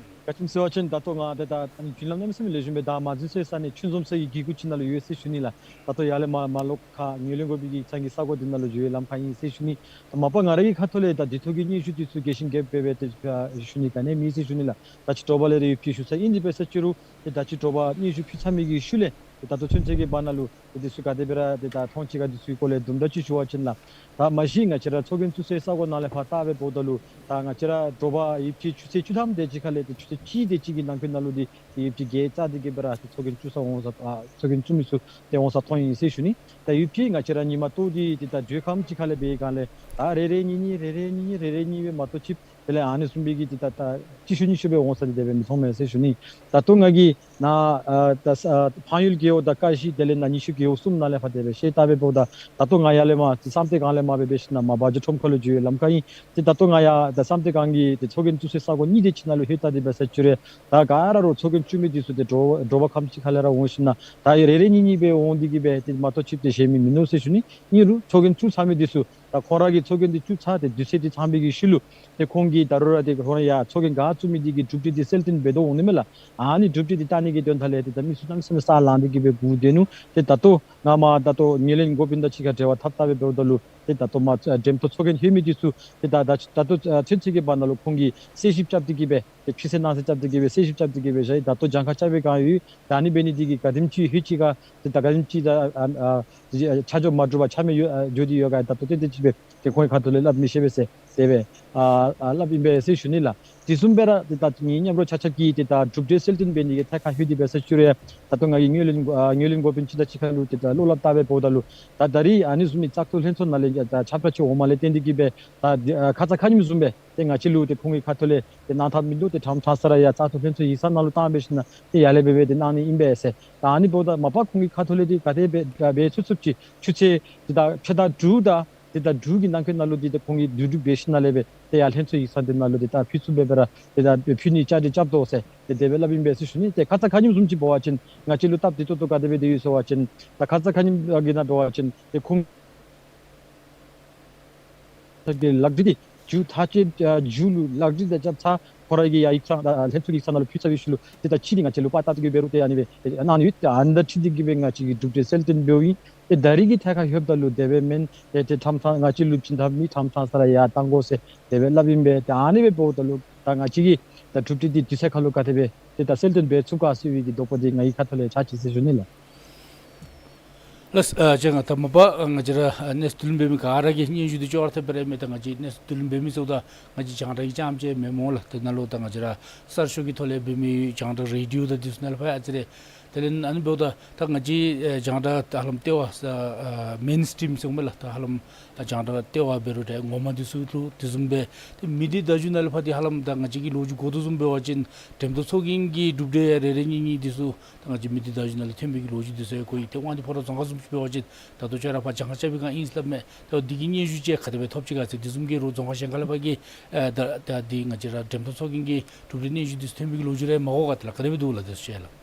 ག་ཅི་སྨོ་ཟེར་བ་ཅིན་ད་ལྟོ་ང་ཏེ་ད་ཨ་ནི་བརྒྱུད་ལམ་གནམ་མེད་ས་མེད་ལེགས་ཤོམ་སྦེ་ད་མ་འཛུལ་སའི་ས་གནས་ཆོས་འཛོམས་ས་གི་གི་གུ་ཅིག་ནང་ལུ་ཡོད་ཟེར་ཞུ་ནི་ལགས། ད་ལྟོ་ཡར་ལས་མར་མར་ལོག་ཁར་ངོས་ལེན་དགོ་པའི་གི་ཚང་གི་ས་གོ་འདི་ནང་ལུ་འགྱོ་བའི་ལམ་ཁར་ཨིན་ཟེར་ཞུ་ནི། ད་མ་པ་ང་རའི་གི་ཁ་ཐུག་ལས་ད་འདི་ཐོག་གི་སྙན་ཞུ་འདི་ཚུ་རྒྱས་ཤིང་རྒྱསཔ་སྦེ་ཏེ་ཞུ་ནི་ག་ནི་མེད་ཟེར་ཞུ་ནི་ལགས། ད་ཅི་དྲོ་པ་ལས་ར་ཡོད་པའི་ཞུ་ས་ཨིན། དེ་འབད་ས་ཅི་རུང་ཏེ་ད་ཅི་དྲོ་པ་སྙན་ཞུ་ཕུལ་ཚར་མི་གི་ཤུལ་ལས་ཏེ་ད་ལྟོ་ཚུན་ཚོད་ཀྱི་བར་ན་ལུ་ཏེ་འདི་ཚུ་ག་དེ་སྦེ་ར་ཏེ་ད་མཐོང་ཅི་ག་འདི་ཚུ་གི་སྐོར་ལས་དུམ་གྲ་ཅིག་ཞུ་བ་ཅིན་ལགས། ད་མ་གཞི་ང་བཅས་ར་ཚོགས་རྒྱན་བཙུགས་སའི་ས་གོ་ནང་ལས་ཕར་བལྟ་སྦེ་འབདཝ་ད་ལུ་ད་ང་བཅས་ར་དྲོ་པ་ཡོད་པའི་ཆུ་ཚོད་བཅུ་ཐམ་དེ་ཅིག་ཁ་ལས་ཏེ་ཆུ་ཚོད་གཅིག་དེ་ཅིག་གི་ནང་འཁོད་ནང་ལུ་འདི་ཡོད་པའི་གི་རྩ་འདི་གིས་སྦེ་ར་ཏེ་ཚོགས་རྒྱན་བཙུགས་ས་འོང་ས་ཨ་ཚོགས་རྒྱན་བཙུགས་མི་ཚུ་ཏེ་འོང་ས་མཐོང་ཡི་ཟེར་ཞུ་ནི། ད་ཡོད་པའི་ང་བཅས་ར་ཉིན་མ་ལྟོ་འདི་ཏེ་ད་དྲོ་ཁམས་ཅིག་ཁ་ལས་འབད་བའི་སྒང་ལས་ད་རེ་རེ་གཉིས་གཉིས་རེ་རེ་གཉིས་གཉིས་རེ་རེ་གཉིས་སྦེ་མ་གཏོགས་ཅིག་དེ་ལས་ཨ་ནི་བཟུམ་སྦེ་གི་ཏེ་ད་ད་གཅིག་ཤུལ་གཉིས་ཤུལ་སྦེ་འོང་ས་འདི་དེ་སྦེ་མི་མཐོང་མས་ཟེར་ཞུ་ནི། ད་ལྟོ་ང་གིས་ནཱ་ཨ་ད་ས་ཨ་འཕགས་ཡུལ་རྒེད་འོག་དང་ཀ་བཞི་དེ་ལས་ནཱ་ཉི་ཤུ་རྒེད་འོག་གསུམ་ནང་ལས་ཕར་དེ་སྦེ་ཤེས་ལྟ་སྦེ་འབདཝ་ད་ད་ལྟོ་ང་ཡར་ལས་མར་ཏེ་བསམ་གཏན་སྒང་ལས་མར་སྦེ་འབད་ཞིན་ན་མར་བ་འཇོ་ཁྲོམ་ཁ་ལུ་འགྱོ་བའི་ལམ་ཁར་ཨིན། ཏེ་ད་ལྟོ་ང་ཡར་ད་བསམ་གཏན་སྒང་གི་ཏེ་ཚོགས་རྒྱན་བཙུགས་སའི་ས་གོ་གཉིས་དེ་ཅིག་ནང་ལུ་ལྷོད་བལྟ་སྟེ་འབད་ས་ཅི་རུང་ད་ག་ར་རོགས་ཚོགས་རྒྱན་བཙུགས་མི་འདི་ཚུ་ཏེ་དྲོ་དྲོ་པ་ཁམས་ཅིག་ཁ་ལས་ར་འོང་ཞིན་ན་ད་རེ་རེ་གཉིས་གཉིས་སྦེ་འོང་སྟེ་གིས་སྦེ་ཏེ་མ་གཏོགས་ཅིག་ཏེ་གཞན་མི་མིན་ནུག་ཟེར་ཞུ་ནི། ཨིན་རུང་ཚོགས་རྒྱན་བཙུགས་ཚར་མི་འདི་ཚུ་ ད་ཁོང་ར་གིས་ཚོགས་རྒྱན་འདི་བཙུགས་ཚར་ཏེ་དུས་ཚོད་འདི་ཚང་པའི་གི་ཤུལ་ལུ་ཏེ་ཁོང་གིས་ད་རུང་ར་ཏེ་ཁོང་ར་ཡང་ཚོགས་རྒྱན་ག་བཙུགས་མི་འདི་གི་གྲུབ་འབྲས་འདི་གསལ་སྟོན་འབད་དོ་འོང་ནི་མས་ལགས། ཨ་ནི་གྲུབ་འབྲས་འདི་བལྟ་ནི་གི་དོན་དག་ལས་ཏེ་ད་མི་ཚུ་གནམ་མེད་ས་མེད་ས་ལངས་ཏེ་གི་སྦེ་སྒུག་སྡོད་ནུག། ཏེ་ད་ལྟོ་ང་མ་ད་ལྟོ་ངོས་ལེན་འགོ་དཔོན་དང་གཅིག་ཁར་འབྲེལ་བ་འཐབ་འཐབ་སྦེ་འབདཝ་ད་ལུ་ཏེ་ད་ལྟོ་མ་འགྲེམས་སྟོན་ཚོགས་རྒྱན་ལྷོད་མི་འདི་ཚུ་ཏེ་ད་ད་ད་ལྟོ་ཚུན་ཚོད་ཀྱི་བར་ན་ལུ་ཁོང་གིས་གསལ་ཞིབ་རྐྱབ་སྟེ་གི་སྦེ་ཏེ་ཕྱི་སེལ་ནང་སེལ་རྐྱབ་སྟེ་གི་སྦེ་གསལ་ཞིབ་རྐྱབ་སྟེ་གི་སྦེ་བཞག་ཡི། ད་ལྟོ་གྱངས་ཁ་རྐྱབ་པའི་བསྒང་ཡོད། ད་ཨ་ནི་འབད་ནི་འདི་གིས་ག་དེམ་ཅིག་ལྷོད་ཅི་ག་ཏེ་ད་ག་དེམ་ཅིག་ད་ཨ་ཨ་ཆ་འཇོག་མ་གྲུབ་པར་ཆ་མེད་ཡོད་ཨ་འགྱོ་སྟེ་ཡོད་ག་ད་ལྟོ་ཏན་ཏན་ཅིག་སྦེ་ཏེ་ཁོང་གི་ཁ་ཐུག་ལས་སླབ་མི་ཤེས་པས་ཟེར་དེ་སྦེ་ཨ་ཨ་སླབ་ཨིན་པས་ཟེར་ཞུ་ནི་ལགས། དེ་བཟུམ་སྦེ་ར་ཏེ་ད་ངེའི་མཉམ་རོགས་ཆ་ཁྱབ་ཀྱིས་ཏེ་ད་གྲུབ་འབྲས་གསལ་སྟོན་འབད་ནི་གི་ཐད་ཁར་ལྷོད་དེ་འབད་ས་ཅིག་རུང་ཡང་ད་ལྟོ་ང་གིས་ངོས་ལེན་ཨ་ངོས་ལེན་འགོ་དཔོན་སྤྱི་ཟླ་གཅིག་ཁར་ལུ་ཏེ་ད་བློ་སླབ་བལྟ་སྦེ་འབདཝ་ད་ལུ་ད་ད་རིས་ཨ་ནི་བཟུམ་མའི་བཙག་འཐུ་ལྷན་ཚོགས་ནང་ལས་ད་ཁྱབ་བསྒྲགས་ཅིག་འོངམ་ལས་བརྟེན་ཏེ་གི་སྦེ་ད་ཨ་ཁ་ཙ་ཁ་ཉིནམ་བཟུམ་སྦེ་ཏེ་ང་བཅས་ལུ་ཏེ་ཁོང་གི་ཁ་ཐུག་ལས་ཏེ་གནང་ཐབས་མིན་འདུག། ཏེ་ཁྲམ་ཁྲང་ས་ར་ཡ་བཙག་འཐུ་ལྷན་ཚོགས་ཡིག་ཚང་ནང་ལུ་བཏང་འབད་ཞིན་ན་ཏེ་ཡར་ལས་འབད་འབད་ཏེ་གནང་ནི་ཨིན་པས་ཟེར། ད་ཨ་ནི་འབདཝ་ད་མ་པ་ཁོང་གི་ཁ་ཐུག་ལས་ཏེ་ག་དེ་སྦེ་འབད་ཚུགས་ཚུགསཔ་ཅིག་ཆུ་ཚོད་ཏེ་ད་ཕྱེད་དང་དྲུག་དང་ཏེ་ད་དྲུག་གི་ནང་འཁོད་ནང་ལུ་ཏེ་ད་ཁོང་གིས་བསྡུ་སྒྲིག་འབད་ཞིན་ན་ལས་འབད་ཏེ་ཡར་ལྷན་ཚོགས་ཡིག་ཚང་འདི་ནང་ལུ་ཏེ་ད་ཕུལ་ཚུགསཔ་སྦེ་སྦེ་ར་ཏེ་ད་ཕུལ་ནི་བཅའ་སྒྲིག་རྐྱབ་དོ་ཟེར་ཏེ་དེ་སྦེ་སླབ་ཨིན་པས་ཟེར་ཞུ་ནི། ཏེ་ཁ་ཙ་ཁ་ཉིནམ་བཟུམ་ཅིག་འབད་བ་ཅིན་ང་བཅས་ལུ་སྟབས་བདེ་ཏོག་ཏོ་ག་དེ་སྦེ་ཏེ་ཡོད་ཟེར་བ་ཅིན་ད་ཁ་ཙ་ཁ་ཉིནམ་གི་ནང་འབད་བ་ཅིན་ཏེ་ཁོང་ད་གི་ལག་བྲིས་འདི་མཇུག་མཐའ་དཔྱད་ཨ་མཇུག་ལུ་ལག་བྲིས་ད་རྐྱབ་ཚར། ཁོ་ར་གིས་ཡང་ཡིག་ཚང་ད་ཨ་ལྷན་ཚོགས་ཡིག་ཚང་ནང་ལུ་ཕུལ་ཚར་བའི་ཤུལ་ལུ་ཏེ་ད་ཕྱི་འདི་ང་བཅས་ལུ་པར་བཏབ་སྟེ་གི་འབད་རུང་ཏེ་ཨ་ནི་སྦེ་ཨ་གནང་ནི་ཡོད། ཏེ་ཨ་ནི་དང་འཁྲིལ་ཏེ་གི་སྦེ་ང་བཅས་ཀྱིས་གྲུབ་འབྲས་གསལ་སྟོན་འབདཝ་ཨིན། ཏེ་ད་རིས་ཀྱི་ཐད་ཁར་ལྷོདཔ་ད་ལུ་དེ་སྦེ་མེན། ཏེ་ཏེ་ཁྲམ་ཁྲང་ང་བཅས་ལུ་བྱིན་ཐབས་མེད། ཁྲམ་ཁྲང་ས་ར་ཡར་བཏང་དགོ་ཟེར་དེ་སྦེ་སླབ་ཨིན་པས། ཏེ་ཨ་ནི་སྦེ་འབདཝ་ད་ལུ་ད་ང་བཅས་ཀྱིས་ད་གྲུབ་འབྲས་འདི་དུས་ཚོད་ཁར་ལུ་ག་དེ་སྦེ་ཏེ་ད་གསལ་སྟོན་འབད་ཚུགས་ག་ཟེར་བའི་གི་དོགས་པ་འདི་ང་གི་ཁ་ཐུག་ལས་ཆགས་ཅི་ཟེར་ཞུ་ནི་ལགས། ལགས། ཨ་ཅི་ང་ད་མ་པ་ང་བཅས་ར་ཨ་གནས་ཚུལ་བསྡུ་ལེན་འབད་མི་ག་ར་གིས་སྙན་ཞུ་འདི་ཅོག་ར་འཐདཔ་སྦེ་ར་ཨིན་མས། ད་ང་བཅས་གནས་ཚུལ་བསྡུ་ལེན་འབད་མི་ཚུ་ད་ང་བཅས་རྒྱང་བསྒྲགས་ཀྱི་རྐྱངམ་ཅིག་མེན་མས་ལགས། དེ་ནང་ལུ་ད་ང་བཅས་ར་གསར་ཤོག་གི་ཐོག་ལས་འབད་མི་རྒྱང་བསྒྲགས་རེ་ཌིའོ་དང་འདི་ཚུ་ནང་ལས་ཕར་ཡང་ཨ་ཙི་རེ་དེ་ལས་ཨ་ནི་འབདཝ་ད་ད་ང་བཅས་ཨེ་རྒྱང་བསྒྲགས་ད་ཧ་ལམ་ལྟེ་བ་ཨ་མེན་སི་ཊིམ་ཟེར་མས་ལགས། ད་ཧ་ལམ་རྒྱང་བསྒྲགས་ལྟེ་བ་འབད་རུང་འདྲ་ངོ་མ་འདི་ཚུ་ལུ་དེ་བཟུམ་སྦེ་ཏེ་མི་སྡེ་བརྡ་བརྒྱུད་ནང་ལས་ཕར་འདི་ཧ་ལམ་ད་ང་བཅས་ཀྱི་ལོ་རྒྱུས་གོ་དོ་བཟུམ་འབད་བ་ཅིན་འགྲེམས་སྟོན་ཚོགས་རྒྱན་གྱི་གྲུབ་འབྲས་ཡང་རེ་རེ་གཉིས་གཉིས་འདི་ཚུ་ད་ང་བཅས་མི་སྡེ་བརྡ་བརྒྱུད་ནང་ལས་ཐོན་པའི་གི་ལོ་རྒྱུས་འདི་ཚུ་ཡང་གོ་ཡི། ཏེ་དབང་འདུས་ཕོ་བྲང་རྫོང་ཁག་བཟུམ་ཅིག་འབད་བ་ཅིན་ད་ལྟོ་ཁྱོད་ར་ཕར་གྱངས་ཁ་རྐྱབ་པའི་བསྒང་ཨིན་ཟེར་སླབ་མས། ད་འདི་གི་སྙན་ཞུ་ཅིག་ག་དེ་སྦེ་ཐོབ་ཅི་ག་ཟེར། དེ་བཟུམ་གྱི་རུང་རྫོང་ཁག་གཞན་ཁ་ལས་ཕར་གྱི་ཨེ་ད་ད་འདི་ང་བཅས་ར་འགྲེམས་སྟོན་ཚོགས་རྒྱན་གྱི་གྲུབ་འབྲས་སྙན་ཞུ་འདི་ཚུ་ཐོན་པའི་གི་ལོ་རྒྱུས་རེ་མ་གོ་ག། དེ་ལགས་ག་དེ་སྦེ་འདུག་ལགས། དེ་ཚུ་ཅིག་ལགས།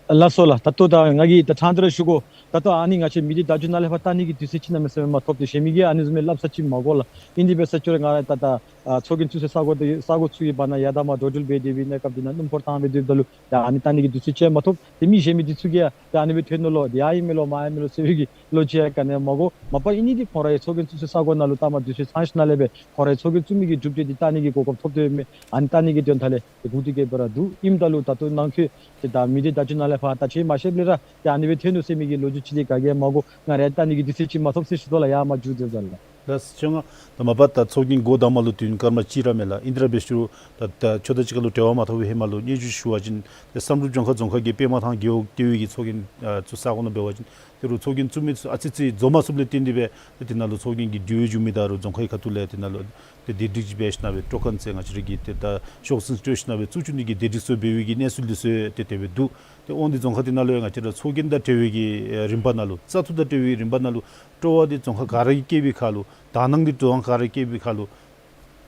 ལགས་སོ་ལགས། ད་ལྟོ་ད་ང་གིས་ད་ཕྲང་སྟེ་ར་ཞུ་དགོ། ད་ལྟོ་ཨ་ནི་ང་བཅས་མི་སྡེ་བརྡ་བརྒྱུད་ནང་ལས་ཕར་བལྟ་ནི་གི་དུས་ཚོད་ཅིག་གནམ་མེད་ས་མེད་མ་ཐོབ། ཏེ་གཞན་མི་གིས་ཨ་ནི་བཟུམ་མའི་སླབ་ས་ཅིག་མ་གོ་ལགས། ཨིན་དེ་འབད་ས་ཅིག་རུང་ང་ད་ད་ཨ་ཚོགས་རྒྱན་བཙུགས་སའི་ས་གོ་དེ་ས་གོ་ཚུ་གི་བར་ན་ཡར་དང་མར་འགྲོ་འགྲུལ་འབད་དེ་སྦེ་གནས་སྐབས་འདི་ནང་སྣུམ་འཁོར་བཏང་སྦེ་སྡོདཔ་ད་ལུ་ད་ཨ་ནི་བལྟ་ནི་གི་དུས་ཚོད་ཅིག་མ་ཐོབ། ཏེ་མི་གཞན་མི་འདི་ཚུ་གིས་ཡང་ད་ཨ་ནི་སྦེ་ཐོན་ནུག་ལོ། འདི་ཡར་ཨིན་མས་ལོ་མར་ཨིན་མས་ལོ་ཟེར་བའི་གི་ལོ་རྒྱུས་ཡང་ག་ནི་ཡང་མ་གོ། མ་པ་ཨིན་ནི་འདི་ཁོང་རའི་ཚོགས་རྒྱན་བཙུགས་སའི་ས་གོ་ནང་ལུ་ལྟ་མ་དུས་ཚོད་ཚང་ཞིན་ན་ལས་འབད་ཁོང་རའི་ཚོགས་རྒྱན་བཙུགས་མི་གི་གྲུབ་འབྲས་འདི་བལྟ་ནི་གི་གོ་སྐབས་ཐོབ་དོ་ཡོད་མས། ཨ་ནི་བལྟ་ནི་གི་དོན་དག་ལས་ཏེ་སྒུག་སྟེ་གི་སྦེ་ར་འདུག། ཨིནམ་ད་ལུ་ད་ལྟོ་ནང་འཁོད་ཏེ་ད་མི་སྡེ་བརྡ་བརྒྱུད་ནང་ལས་ཕར་ད་ཁྱོད་མ་ཤེསཔ་ལས་ར་ཏེ་ཨ་ནི་སྦེ་ཐོན་ནུག་ཟེར་མི་གི་ལོ་རྒྱུས་ཅིག་འདི་ག་གིས་ཡང་མ་གོ། ང་ར་ཡང་བལྟ་ནི་གི་དུས་ཚོད་ཅིག་མ་ཐོབ་ཟེར་ཞུ་དོ་ལགས། ཡར་མར་འགྱོ་སྡོདཔ་ད་ལགས། ལགས་སོ་ལགས། ད་མ་པ་ད་ཚོགས་རྒྱན་འགོ་དང་པ་ལུ་དུས་ཡུན་སྐར་མ་གཅིག་ར་མས་ལགས། ཨིན་དེ་ར་འབད་ཞུ་རུང་ད་ད་ཁྱོད་དང་གཅིག་ཁར་ལུ་འབྲེལ་བ་མ་འཐབ་པའི་ཧེ་མ་ལུ་སྙན་ཞུ་ཞུ་བ་ཅིན་ཏེ་བསམ་གྲུབ་ལྗོངས་མཁར་རྫོང་ཁག་གི་པདྨ་ཐང་རྒེད་འོག་ལྟེ་བའི་གི་ཚོགས་རྒྱན་ཨ་བཙུགས་ས་གོ་ནང་འབད་བ་ཅིན་ཏེ་རུང་ཚོགས་རྒྱན་བཙུགས་མི་ཚུ་ཨ་ཙི་ཅིག་འཛོམས་མ་ཚུགསཔ་ལས་བརྟེན་ཏེ་སྦེ་ཏེ་དེ་ནང་ལུ་ཚོགས་རྒྱན་གྱི་འབྲེལ་ཡོད་འབྱུང་མི་དང་རུང་རྫོང་ཁག་གི་ཁ་ཐུག་ལས་དེ་ནང་ལུ་ཏེ་སྡེ་སྒྲིག་ཅིག་འབད་ཞིན་ན་སྦེ་སྤྲོ་ཁང་ཟེར་ང་བཅས་ར་གི་ཏེ་ད་ཤོག་ཟིན་སྤྲོད་ཞིན་ན་སྦེ་བཙུགས་བཅུག་ནི་གི་སྡེ་སྒྲིག་ཚུ་འབད་བའི་གི་གནས་ཚུལ་འདི་ཚུ་ཏེ་དེ་སྦེ་འདུག། ཏེ་དབང་འདུས་རྫོང་ཁག་དེ་ནང་ལུ་ཡང་ང་བཅས་ར་ཚོགས་རྒྱན་དང་འབྲེལ་བའི་གི་རིམ་པ་ནང་ལུ་བཙག་འཐུ་དང་འབྲེལ་བའི་རིམ་པ་ནང་ལུ་སྤྲོ་བ་འདི་རྫོང་ཁག་ག་ར་གིས་བསྐྱེད་པའི་ཁར་ལུ་དག་སྣང་འདི་རྫོང་ཁག་ག་ར་གིས་བསྐྱེད་པའི་ཁར་ལུ་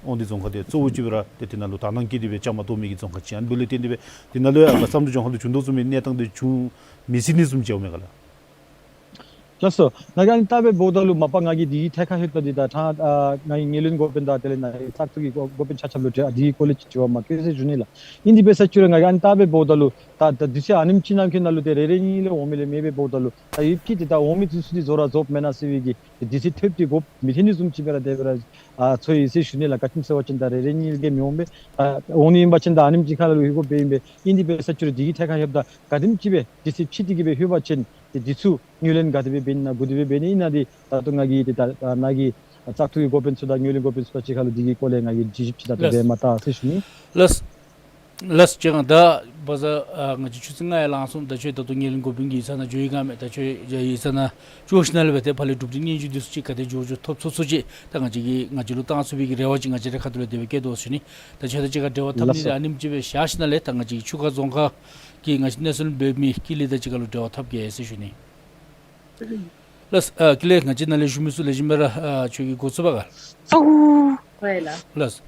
དབང་འདུས་རྫོང་ཁག་འདི་གཙོ་བོ་ཅིག་སྦེ་ར་ཏེ་དེ་ནང་ལུ་དག་སྣང་བསྐྱེད་དེ་སྦེ་བཅའ་མར་གཏོགས་མི་གི་རྫོང་ཁག་ཅིག་ཨ་ནི་འབདཝ་ལས་བརྟེན་ཏེ་སྦེ་དེ་ནང་ལུ་ཡང་བསམ་གྲུབ་ལྗོངས་མཁར་ལུ་བྱུང་དོ་བཟུམ་མའི་གནས་སྟངས་འདི་བྱུང་མི་སྲིད་ནི་བཟུམ་ཅིག་འོང་མས་ག་ལགས། ལགས་སོ། ང་གིས་ཨ་ནི་བལྟ་སྦེ་འབདཝ་ད་ལུ་མ་པ་ང་གིས་འདི་གི་ཐད་ཁར་ལྷོདཔ་ད་འདི་ད་ཕྲང་ཨ་ང་གིས་ངོས་ལེན་འགོ་དཔོན་དང་དེ་ལས་ནཱ་གི་བཙག་འཐུ་གི་འགོ་འགོ་དཔོན་ཆ་ཁྱབ་ལུ་དྲི་བ་འདི་གི་སྐོར་ལས་ཅིག་དྲི་བ་མ་བཀོད་ཟེར་ཞུ་ནི་ལགས། ཨིན་དེ་འབད་ས་ཅིག་རུང་ང་གིས་ཨ་ནི་བལྟ་སྦེ་འབདཝ་ད་ལུ་ད་ད་དུས་ཚོད་ཨ་ནེམ་ཅིག་ནང་འཁོད་ནང་ལུ་ཏེ་རེ་རེ་གཉིས་གཉིས་ལས་འོང་མི་ལས་མེད་པར་འབདཝ་ད་ལུ་ད་ཡོད་ཀྱི་ཏེ་ད་འོང་མི་འདི་ཚུ་འདི་བཟོ་ར་བཟོཝ་མེན་ན་ཟེར་བའི་གི་ཏེ་དུས་ཚོད་ཐོབ་སྟེ་འགོ་མི་ཐོན་ནི་བཟུམ་ཅིག་སྦེ་ར་དེ་སྦེ་ར་ཨ་ཚོར་ཡི་ཟེར་ཞུ་ནི་ལགས། ག་ཅི་སྨོ་ཟེར་བ་ཅིན་ད་རེ་རེ་གཉིས་གཉིས་ལས་མི་འོང་པས། ཨ་འོང་ནི་ཨིན་པ་ཅིན་ད་ཨ་ནེམ་ཅིག་ཁར་ལུ་ལྷོད་དགོཔ་སྦེ་ཨིན་པས། ཨིན་དེ་འབད་ས་ཅིག་རུང་འདི་གི་ཐད་ཁར་ལྷོདཔ་ད་ག་དེམ་ཅིག་སྦེ་དུས་ཚོད་ཕྱིས་ཏེ་གི་སྦེ་ལྷོད་པ་ཅིན་ཏེ་འདི་ཚུ་ངོས་ལེན་ག་དེ་སྦེ་འབད་ནི་ན་ག་དེ་སྦེ་འབད་ནི་ཨིན་ན་འདི་ད་ལྟོ་ང་གིས་ཏེ་ད་ནཱ་གི་བཙག་འཐུ་གི་འགོ་དཔོན་ཚུ་དང་ངོས་ལེན་འགོ་དཔོན་ཚུ་དང་གཅིག་ཁར་ལུ་འདི་གི་སྐོར་ལས་ང་གིས་དྲི་ཞིབ་ཅིག་ད་དེ་སྦེ་མ་བལྟ་ཟེར་ཞུ་ནི། ལགས། ལགས་སོ། ད་བ་ཟ་ཨ་ང་བཅས་ཆུ་ཚོད་ལྔ་ཡང་ལང་སོང་། ད་ཁྱོད་ད་ལྟོ་ངོས་ལེན་འགོ་དཔོན་གྱི་ཡིག་ཚང་ནང་འགྱོ་ཡི་ག་མས། ད་ཁྱོད་ཡིག་ཚང་ནང་འགྱོ་ཞིན་ན་ལས་འབད་ཏེ་ཕར་ལས་གྲུབ་འབྲས་སྙན་ཞུ་འདི་ཚུ་ཅིག་ག་དེ་འགྱོ་འགྱོ་ཐོབ་ཚུགས་ཚུགས་ཅིག་ད་ང་བཅས་ཀྱིས་ང་བཅས་ལུ་བཏང་ཚུགས་པའི་གི་རེ་བ་ཅིག་ང་བཅས་རའི་ཁ་ཐུག་ལས་དེ་སྦེ་བསྐྱེད་དོ་ཟེར་ཞུ་ནི། ད་ཁྱོད་དང་གཅིག་ཁར་འབྲེལ་བ་འཐབ་ནི་ལགས་སོ། ཨ་ནེམ་ཅིག་སྦེ་བཞག་ཞིན་ན་ལས་ད་ང་བཅས་ཆུ་ཁ་རྫོང་ཁག་གི་ང་བཅས་གནས་ཚུལ་འབད་མི་ཀུན་ལེགས་དང་གཅིག་ཁར་ལུ་འབྲེལ་བ་འཐབ་གེ་ཟེར་ཞུ་ནི། ལགས་སོ། ཨ་ཀུན་ལེགས་ང་བཅས་ནཱ་ལས་ཞུ་མི་ཚུ་ལེགས་ཤོམ་སྦེ་ར་ཨ་ཁྱོད་ཀྱིས་གོ་ཚུགས་པས་ག། ལགས་སོ།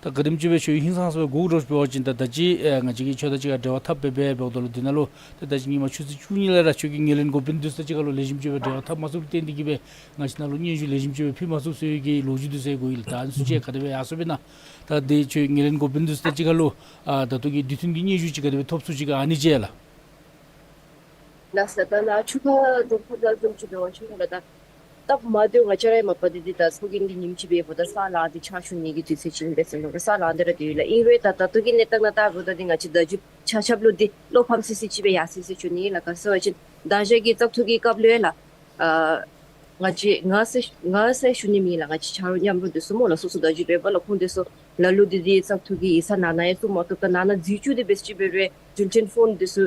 ད་ག་དེམ་ཅིག་སྦེ་ཁྱོད་ཧིང་སངས་ས་སྦེ་སྒུག་རོགས་འབད་བ་ཅིན་ད་ད་ཅི་ཨེ་ང་བཅས་ཀྱིས་ཁྱོད་དང་གཅིག་ཁར་འབྲེལ་བ་འཐབ་སྦེ་འབདཝ་ད་ལུ་ཏེ་ད་ཅི་ཉིན་མ་ཆུ་ཚོད་བཅུ་གཉིས་ལས་ར་ཁྱོད་ཀྱི་ངོས་ལེན་འགོ་དཔོན་འདི་ཚུ་དང་གཅིག་ཁར་ལུ་ལེགས་ཤོམ་ཅིག་སྦེ་འབྲེལ་བ་འཐབ་མ་ཚུགསཔ་ལུ་བརྟེན་ཏེ་གིས་སྦེ་ང་བཅས་ནང་ལུ་སྙན་ཞུ་ལེགས་ཤོམ་ཅིག་སྦེ་ཕུལ་མ་ཚུགས་ཟེར་བའི་གི་ལོ་རྒྱུས་འདི་ཚུ་གོ་ཡི་ལགས། ད་ཨ་ནི་ཚུ་ཅིག་ག་དེ་སྦེ་ཡར་སོང་པས་ན། ད་དེ་ཁྱོད་ངོས་ལེན་འགོ་དཔོན་འདི་ཚུ་དང་གཅིག་ཁར་ལུ་ཨ་ད་ལྟོ་གི་དུས་མཐུན་གྱི་སྙན་ཞུ་ཅིག་ག་དེ་སྦེ་ཐོབ་ཚུགས་ཅི་ག་ཨ་ནི་ཅིག་ལགས། ལགས་སོ། ད་ནཱ་ཆུ་ཁ་འགྲོ་ཁ་ད་བཟུམ་ཅིག་འབད་བ་ཅིན་ད་སྟབས་མ་བདེཝ་ང་བཅས་ར་ཡང་མ་པ་འདི་འདི་ད་ཚོགས་རྒྱན་གྱི་ཉིནམ་ཅིག་འབདཝ་ད་ས་ལང་སྟེ་ཕྱག་ཞུ་ནི་གི་དུས་ཚོད་ཅིག་ཨིན་པས་ཟེར་མནོ་སྦེ་ས་ལང་སྟེ་ར་སྡོད་ཡི་ལགས། ཨིན་རུང་ད་ད་ལྟོ་གི་གནས་སྟངས་ནང་ལྟ་བུ་ད་འདི་ང་བཅས་བརྡ་བརྒྱུད་ཆ་ཁྱབ་ལུ་འདི་བློ་ཕམ་སི་སི་ཅིག་སྦེ་ཡར་སོ་ཡི་ཟེར་ཞུ་ནི་ལགས། ག་ཅི་སྦེ་བ་ཅིན་ད་ཞག་གི་བཙག་འཐུ་གི་སྐབས་ལུ་ཡང་ལགས། ཨ་ང་བཅས་ང་ཟེར་ང་ཟེར་ཞུ་ནི་མེད་ལགས། ང་བཅས་ཆ་རོགས་མཉམ་རོགས་འདི་ཚུ་སྨོ་ལགས། སོ་སོ་བརྡ་བརྒྱུད་འབདཝ་ལས་ཁོང་འདི་ཚུ་ལ་ལུ་འདི་འདི་བཙག་འཐུ་གི་ཡིག་ཚང་ནང་ན་ཡང་བཙུགས་མ་བཏུབ། ད་ནང་ན་འཛུལ་བཅུག་སྟེ་འབད་ཅི་འབད་རུང་ཡང་འགྲུལ་འཕྲིན་ཕོན་འདི་ཚུ་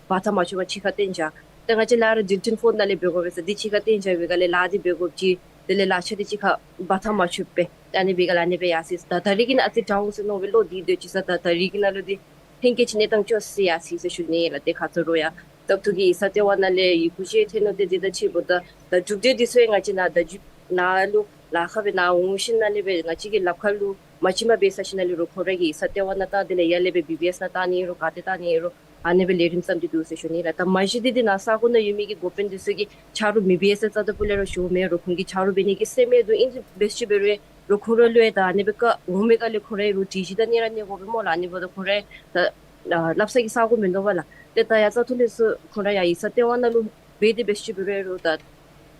འབག་འཐབ་མ་ཆོག་པར་ཕྱི་ཁར་བཏོན་བཞག། ད་ང་བཅས་ལགས་ར་འགྲུལ་འཕྲིན་ཕོན་ནང་ལས་འབད་དགོ་པས་ཟེར་འདི་ཕྱི་ཁར་བཏོན་བཞག་པའི་སྒང་ལས་ལཱ་འདི་འབད་དགོཔ་ཅིག་དེ་ལས་ལག་ཆ་འདི་ཕྱི་ཁར་འབག་འཐབ་མ་ཆོག་པས། ད་ཨ་ནི་འབད་སྒང་ལས་ཨ་ནི་སྦེ་ཡར་སོ་ཡི་ཟེར། ད་ད་རིས་ཀྱི་ནང་ཨ་ཙི་དྲག་འོང་ཟེར་མནོ་བའི་བློ་འདི་སྡོད་ཅི་ཟེར། ད་ད་རིས་ཀྱི་ནང་ལུ་འདི་ལྷན་སྐྱེས་ཀྱི་གནས་སྟངས་ཅོག་སི་ཡར་སོ་ཡི་ཟེར་ཞུ་ནི་ལགས། ཏེ་ཁ་ཐུག་རོགས་ཡ་བཙག་འཐུ་གི་ཡིག་ཚང་ལྟེ་བ་ནང་ལས་ཡི་གུ་ཅིག་ཐོན་ནུག། ཏེ་འདི་ད་ཕྱི་བོ་ད་ད་གྲུབ་འབྲས་འདི་ཚུ་ཡང་ང་བཅས་ནཱ་བརྡ་བརྒྱུད་ནང་ལུ་ལཱ་ཁག་སྦེ་ནཱ་འོང་ཞིནམ་ལས་སྦེ་ང་བཅས་ཀྱི་ལག་ཁར་ལུ་མ་བྱིན་པར་འབད་ས་ཅིག་ནང་ལས་རོགས་ཁོང་ར་གི་ཡིག་ཚང་ལྟེ་བ་ནང་བཏང་། དེ་ལས་ཡར་ལས་སྦེ་བི་བི་ཨེསི་ནང་བཏང་ནི་ཨིན་རུང་ག་ཏེ་བཏང་ནི་ཨིན་རུང་ཨ་ནི་སྦེ་ལས་རིམ་བརྩམས་ཏེ་འདུག་ཟེར་ཞུ་ནི་ལགས། ད་མ་གཞི་འདི་འདི་ནཱ་ས་གོ་ནང་ཡོད་མི་གི་འགོ་དཔོན་འདི་ཚུ་གིས་ཆ་རོགས་མི་འབད་ཟེར་རྩ་དང་སྤུ་ལས་ར་ཞུཝ་མེད། རོགས་ཁོང་གིས་ཆ་རོགས་འབད་ནི་གི་སེམས་མེད་དོ། ཨིན་ཏེ་འབད་ཅི་འབད་རུང་རོགས་ཁོང་ར་ལུ་ཡང་ད་ཨ་ནི་སྦེ་བཀའ་འོང་མི་སྒང་ལས་ཁོང་ར་ལུ་དྲི་གཞི་ད་ནི་ར་གནང་དགོ་པས་སྨོ་ལགས། ཨ་ནི་འབདཝ་ད་ཁོང་ར་ད་ཨ་སླབ་ས་གི་ས་གོ་མིན་འདུག་པ་ལགས། ཏེ་ད་ཡ་བཙག་འཐུ་ལས་ཚུར་ཁོང་ར་ཡ་ཡིག་ཚང་ལྟེ་བ་ནང་ལུ་འབད་དེ་འབད་ཅི་འབད་རུང་ད་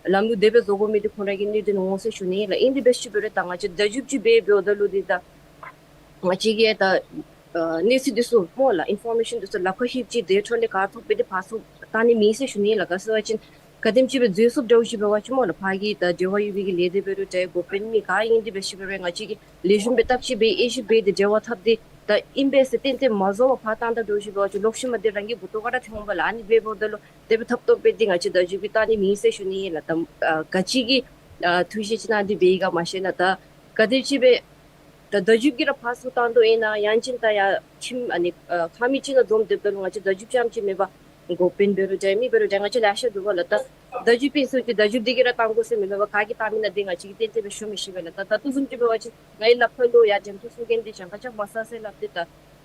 ལམ་ལུགས་དེ་སྦེ་བཟོ་དགོ་མི་འདི་ཁོང་ར་གིས་གནད་དོན་འོང་ཟེར་ཞུ་ནི་ལགས། ཨིན་ཏེ་འབད་ཅི་འབད་རུང་ད་ང་བཅས་བརྡ་བརྒྱུད་ཅིག་འབད་འབདཝ་ད་ལུ་འདི་ད་ང་བཅས་ཀྱིས་ད་ཨ་གནས་ཚུལ་འདི་ཚུ་སྨོ་ལགས་ཨིན་ཕོར་མེ་ཤཱན་འདི་ཚུ་ལག་ཁར་ལྷོདཔ་ཅིག་དེ་འཕྲོ་ལས་ག་ཐོབ་འབད་དེ་ཕར་ཚུར་བཏང་ནི་མེད་ཟེར་ཞུ་ནི་ལགས། ག་ཟེར་བ་ཅིན་ག་དེམ་ཅིག་སྦེ་འཛོལ་སོངམ་འདྲཝ་ཅིག་འབད་བ་ཅིན་སྨོ་ལགས་ཕར་གྱི་ད་འབྲེལ་བ་ཡོད་པའི་གི་ལས་སྡེ་འབད་རུང་འདྲ་འགོ་དཔོན་མི་ག་ཨིན་ཏེ་འབད་ཅི་འབད་རུང་ང་བཅས་ཀྱིས་ལེགས་ཤོམ་སྦེ་བརྟག་དཔྱད་འབད་དབྱེ་ཞིབ་འབད་དེ་འབྲེལ་བ་འཐབ་སྟེ་ད་ཨིན་པས་ཟེར་གཏན་གཏན་མ་བཟོ་བར་ཕར་བཏང་ད་འདྲཝ་ཅིག་འབད་བ་ཅིན་ལོག་ཤུལ་མ་འདི་རང་གི་མགུ་ཏོ་ཁར་ར་ཐོན་འོང་པས་ལགས། ཨ་ནི་འབདཝ་ད་ལུ་དེ་སྦེ་ཐབས་ཐོབ་འབད་དེ་ང་བཅས་བརྡ་བརྒྱུད་ཀྱིས་བཏང་ནི་མེད་ཟེར་ཞུ་ནི་ཨིན་ལགས། ད་ཨ་ག་ཅི་གི་ཨ་ཐུགས་བཞེད་ཅིག་གནང་སྟེ་འབད་ཡི་ག་མ་ཤེས་ལགས། ད་ག་དེམ་ཅིག་སྦེ་ད་བརྡ་བརྒྱུད་ཀྱིས་ར་ཕར་ཚུར་བཏང་དོ་ཨིན་ན་ཡང་ཅིན་ད་ཡ་ཁྱིམ་ཨ་ནི་ཨ་ཁང་མིག་ཅིག་ནང་འཛོམས་སྡོདཔ་ད་ལུ་ང་བཅས་བརྡ་བརྒྱུད་རྐྱངམ་ཅིག་མེན་པར་འགོ་དཔོན་འབད་རུང་འདྲ་མི་འབད་རུང་འདྲ་ང་བཅས་ལེ་ཤ་འདུག་པ་ལགས། ད་བརྡ་བརྒྱུད་དཔོན་ཚུ་གིས་བརྡ་བརྒྱུད་འདི་གིས་ར་བཏང་དགོ་ཟེར་མེན་པར་ག་གིས་བཏང་མི་ན་འདི་ང་བཅས་ཀྱིས་གཏན་གཏན་སྦེ་ཞུ་མི་ཤེས་པས་ལགས། ད་ད་ལྟོ་བཟུམ་ཅིག་འབད་བ་ཅིན་ང་གི་ལག་ཁར་ལུ་ཡ་འགྲེམས་སྟོན་ཚོགས་རྒྱན་འདི་གྱངས་ཁ་རྐྱབ་མ་ཚར་ཟེར་སླབ་སྟེ་ད་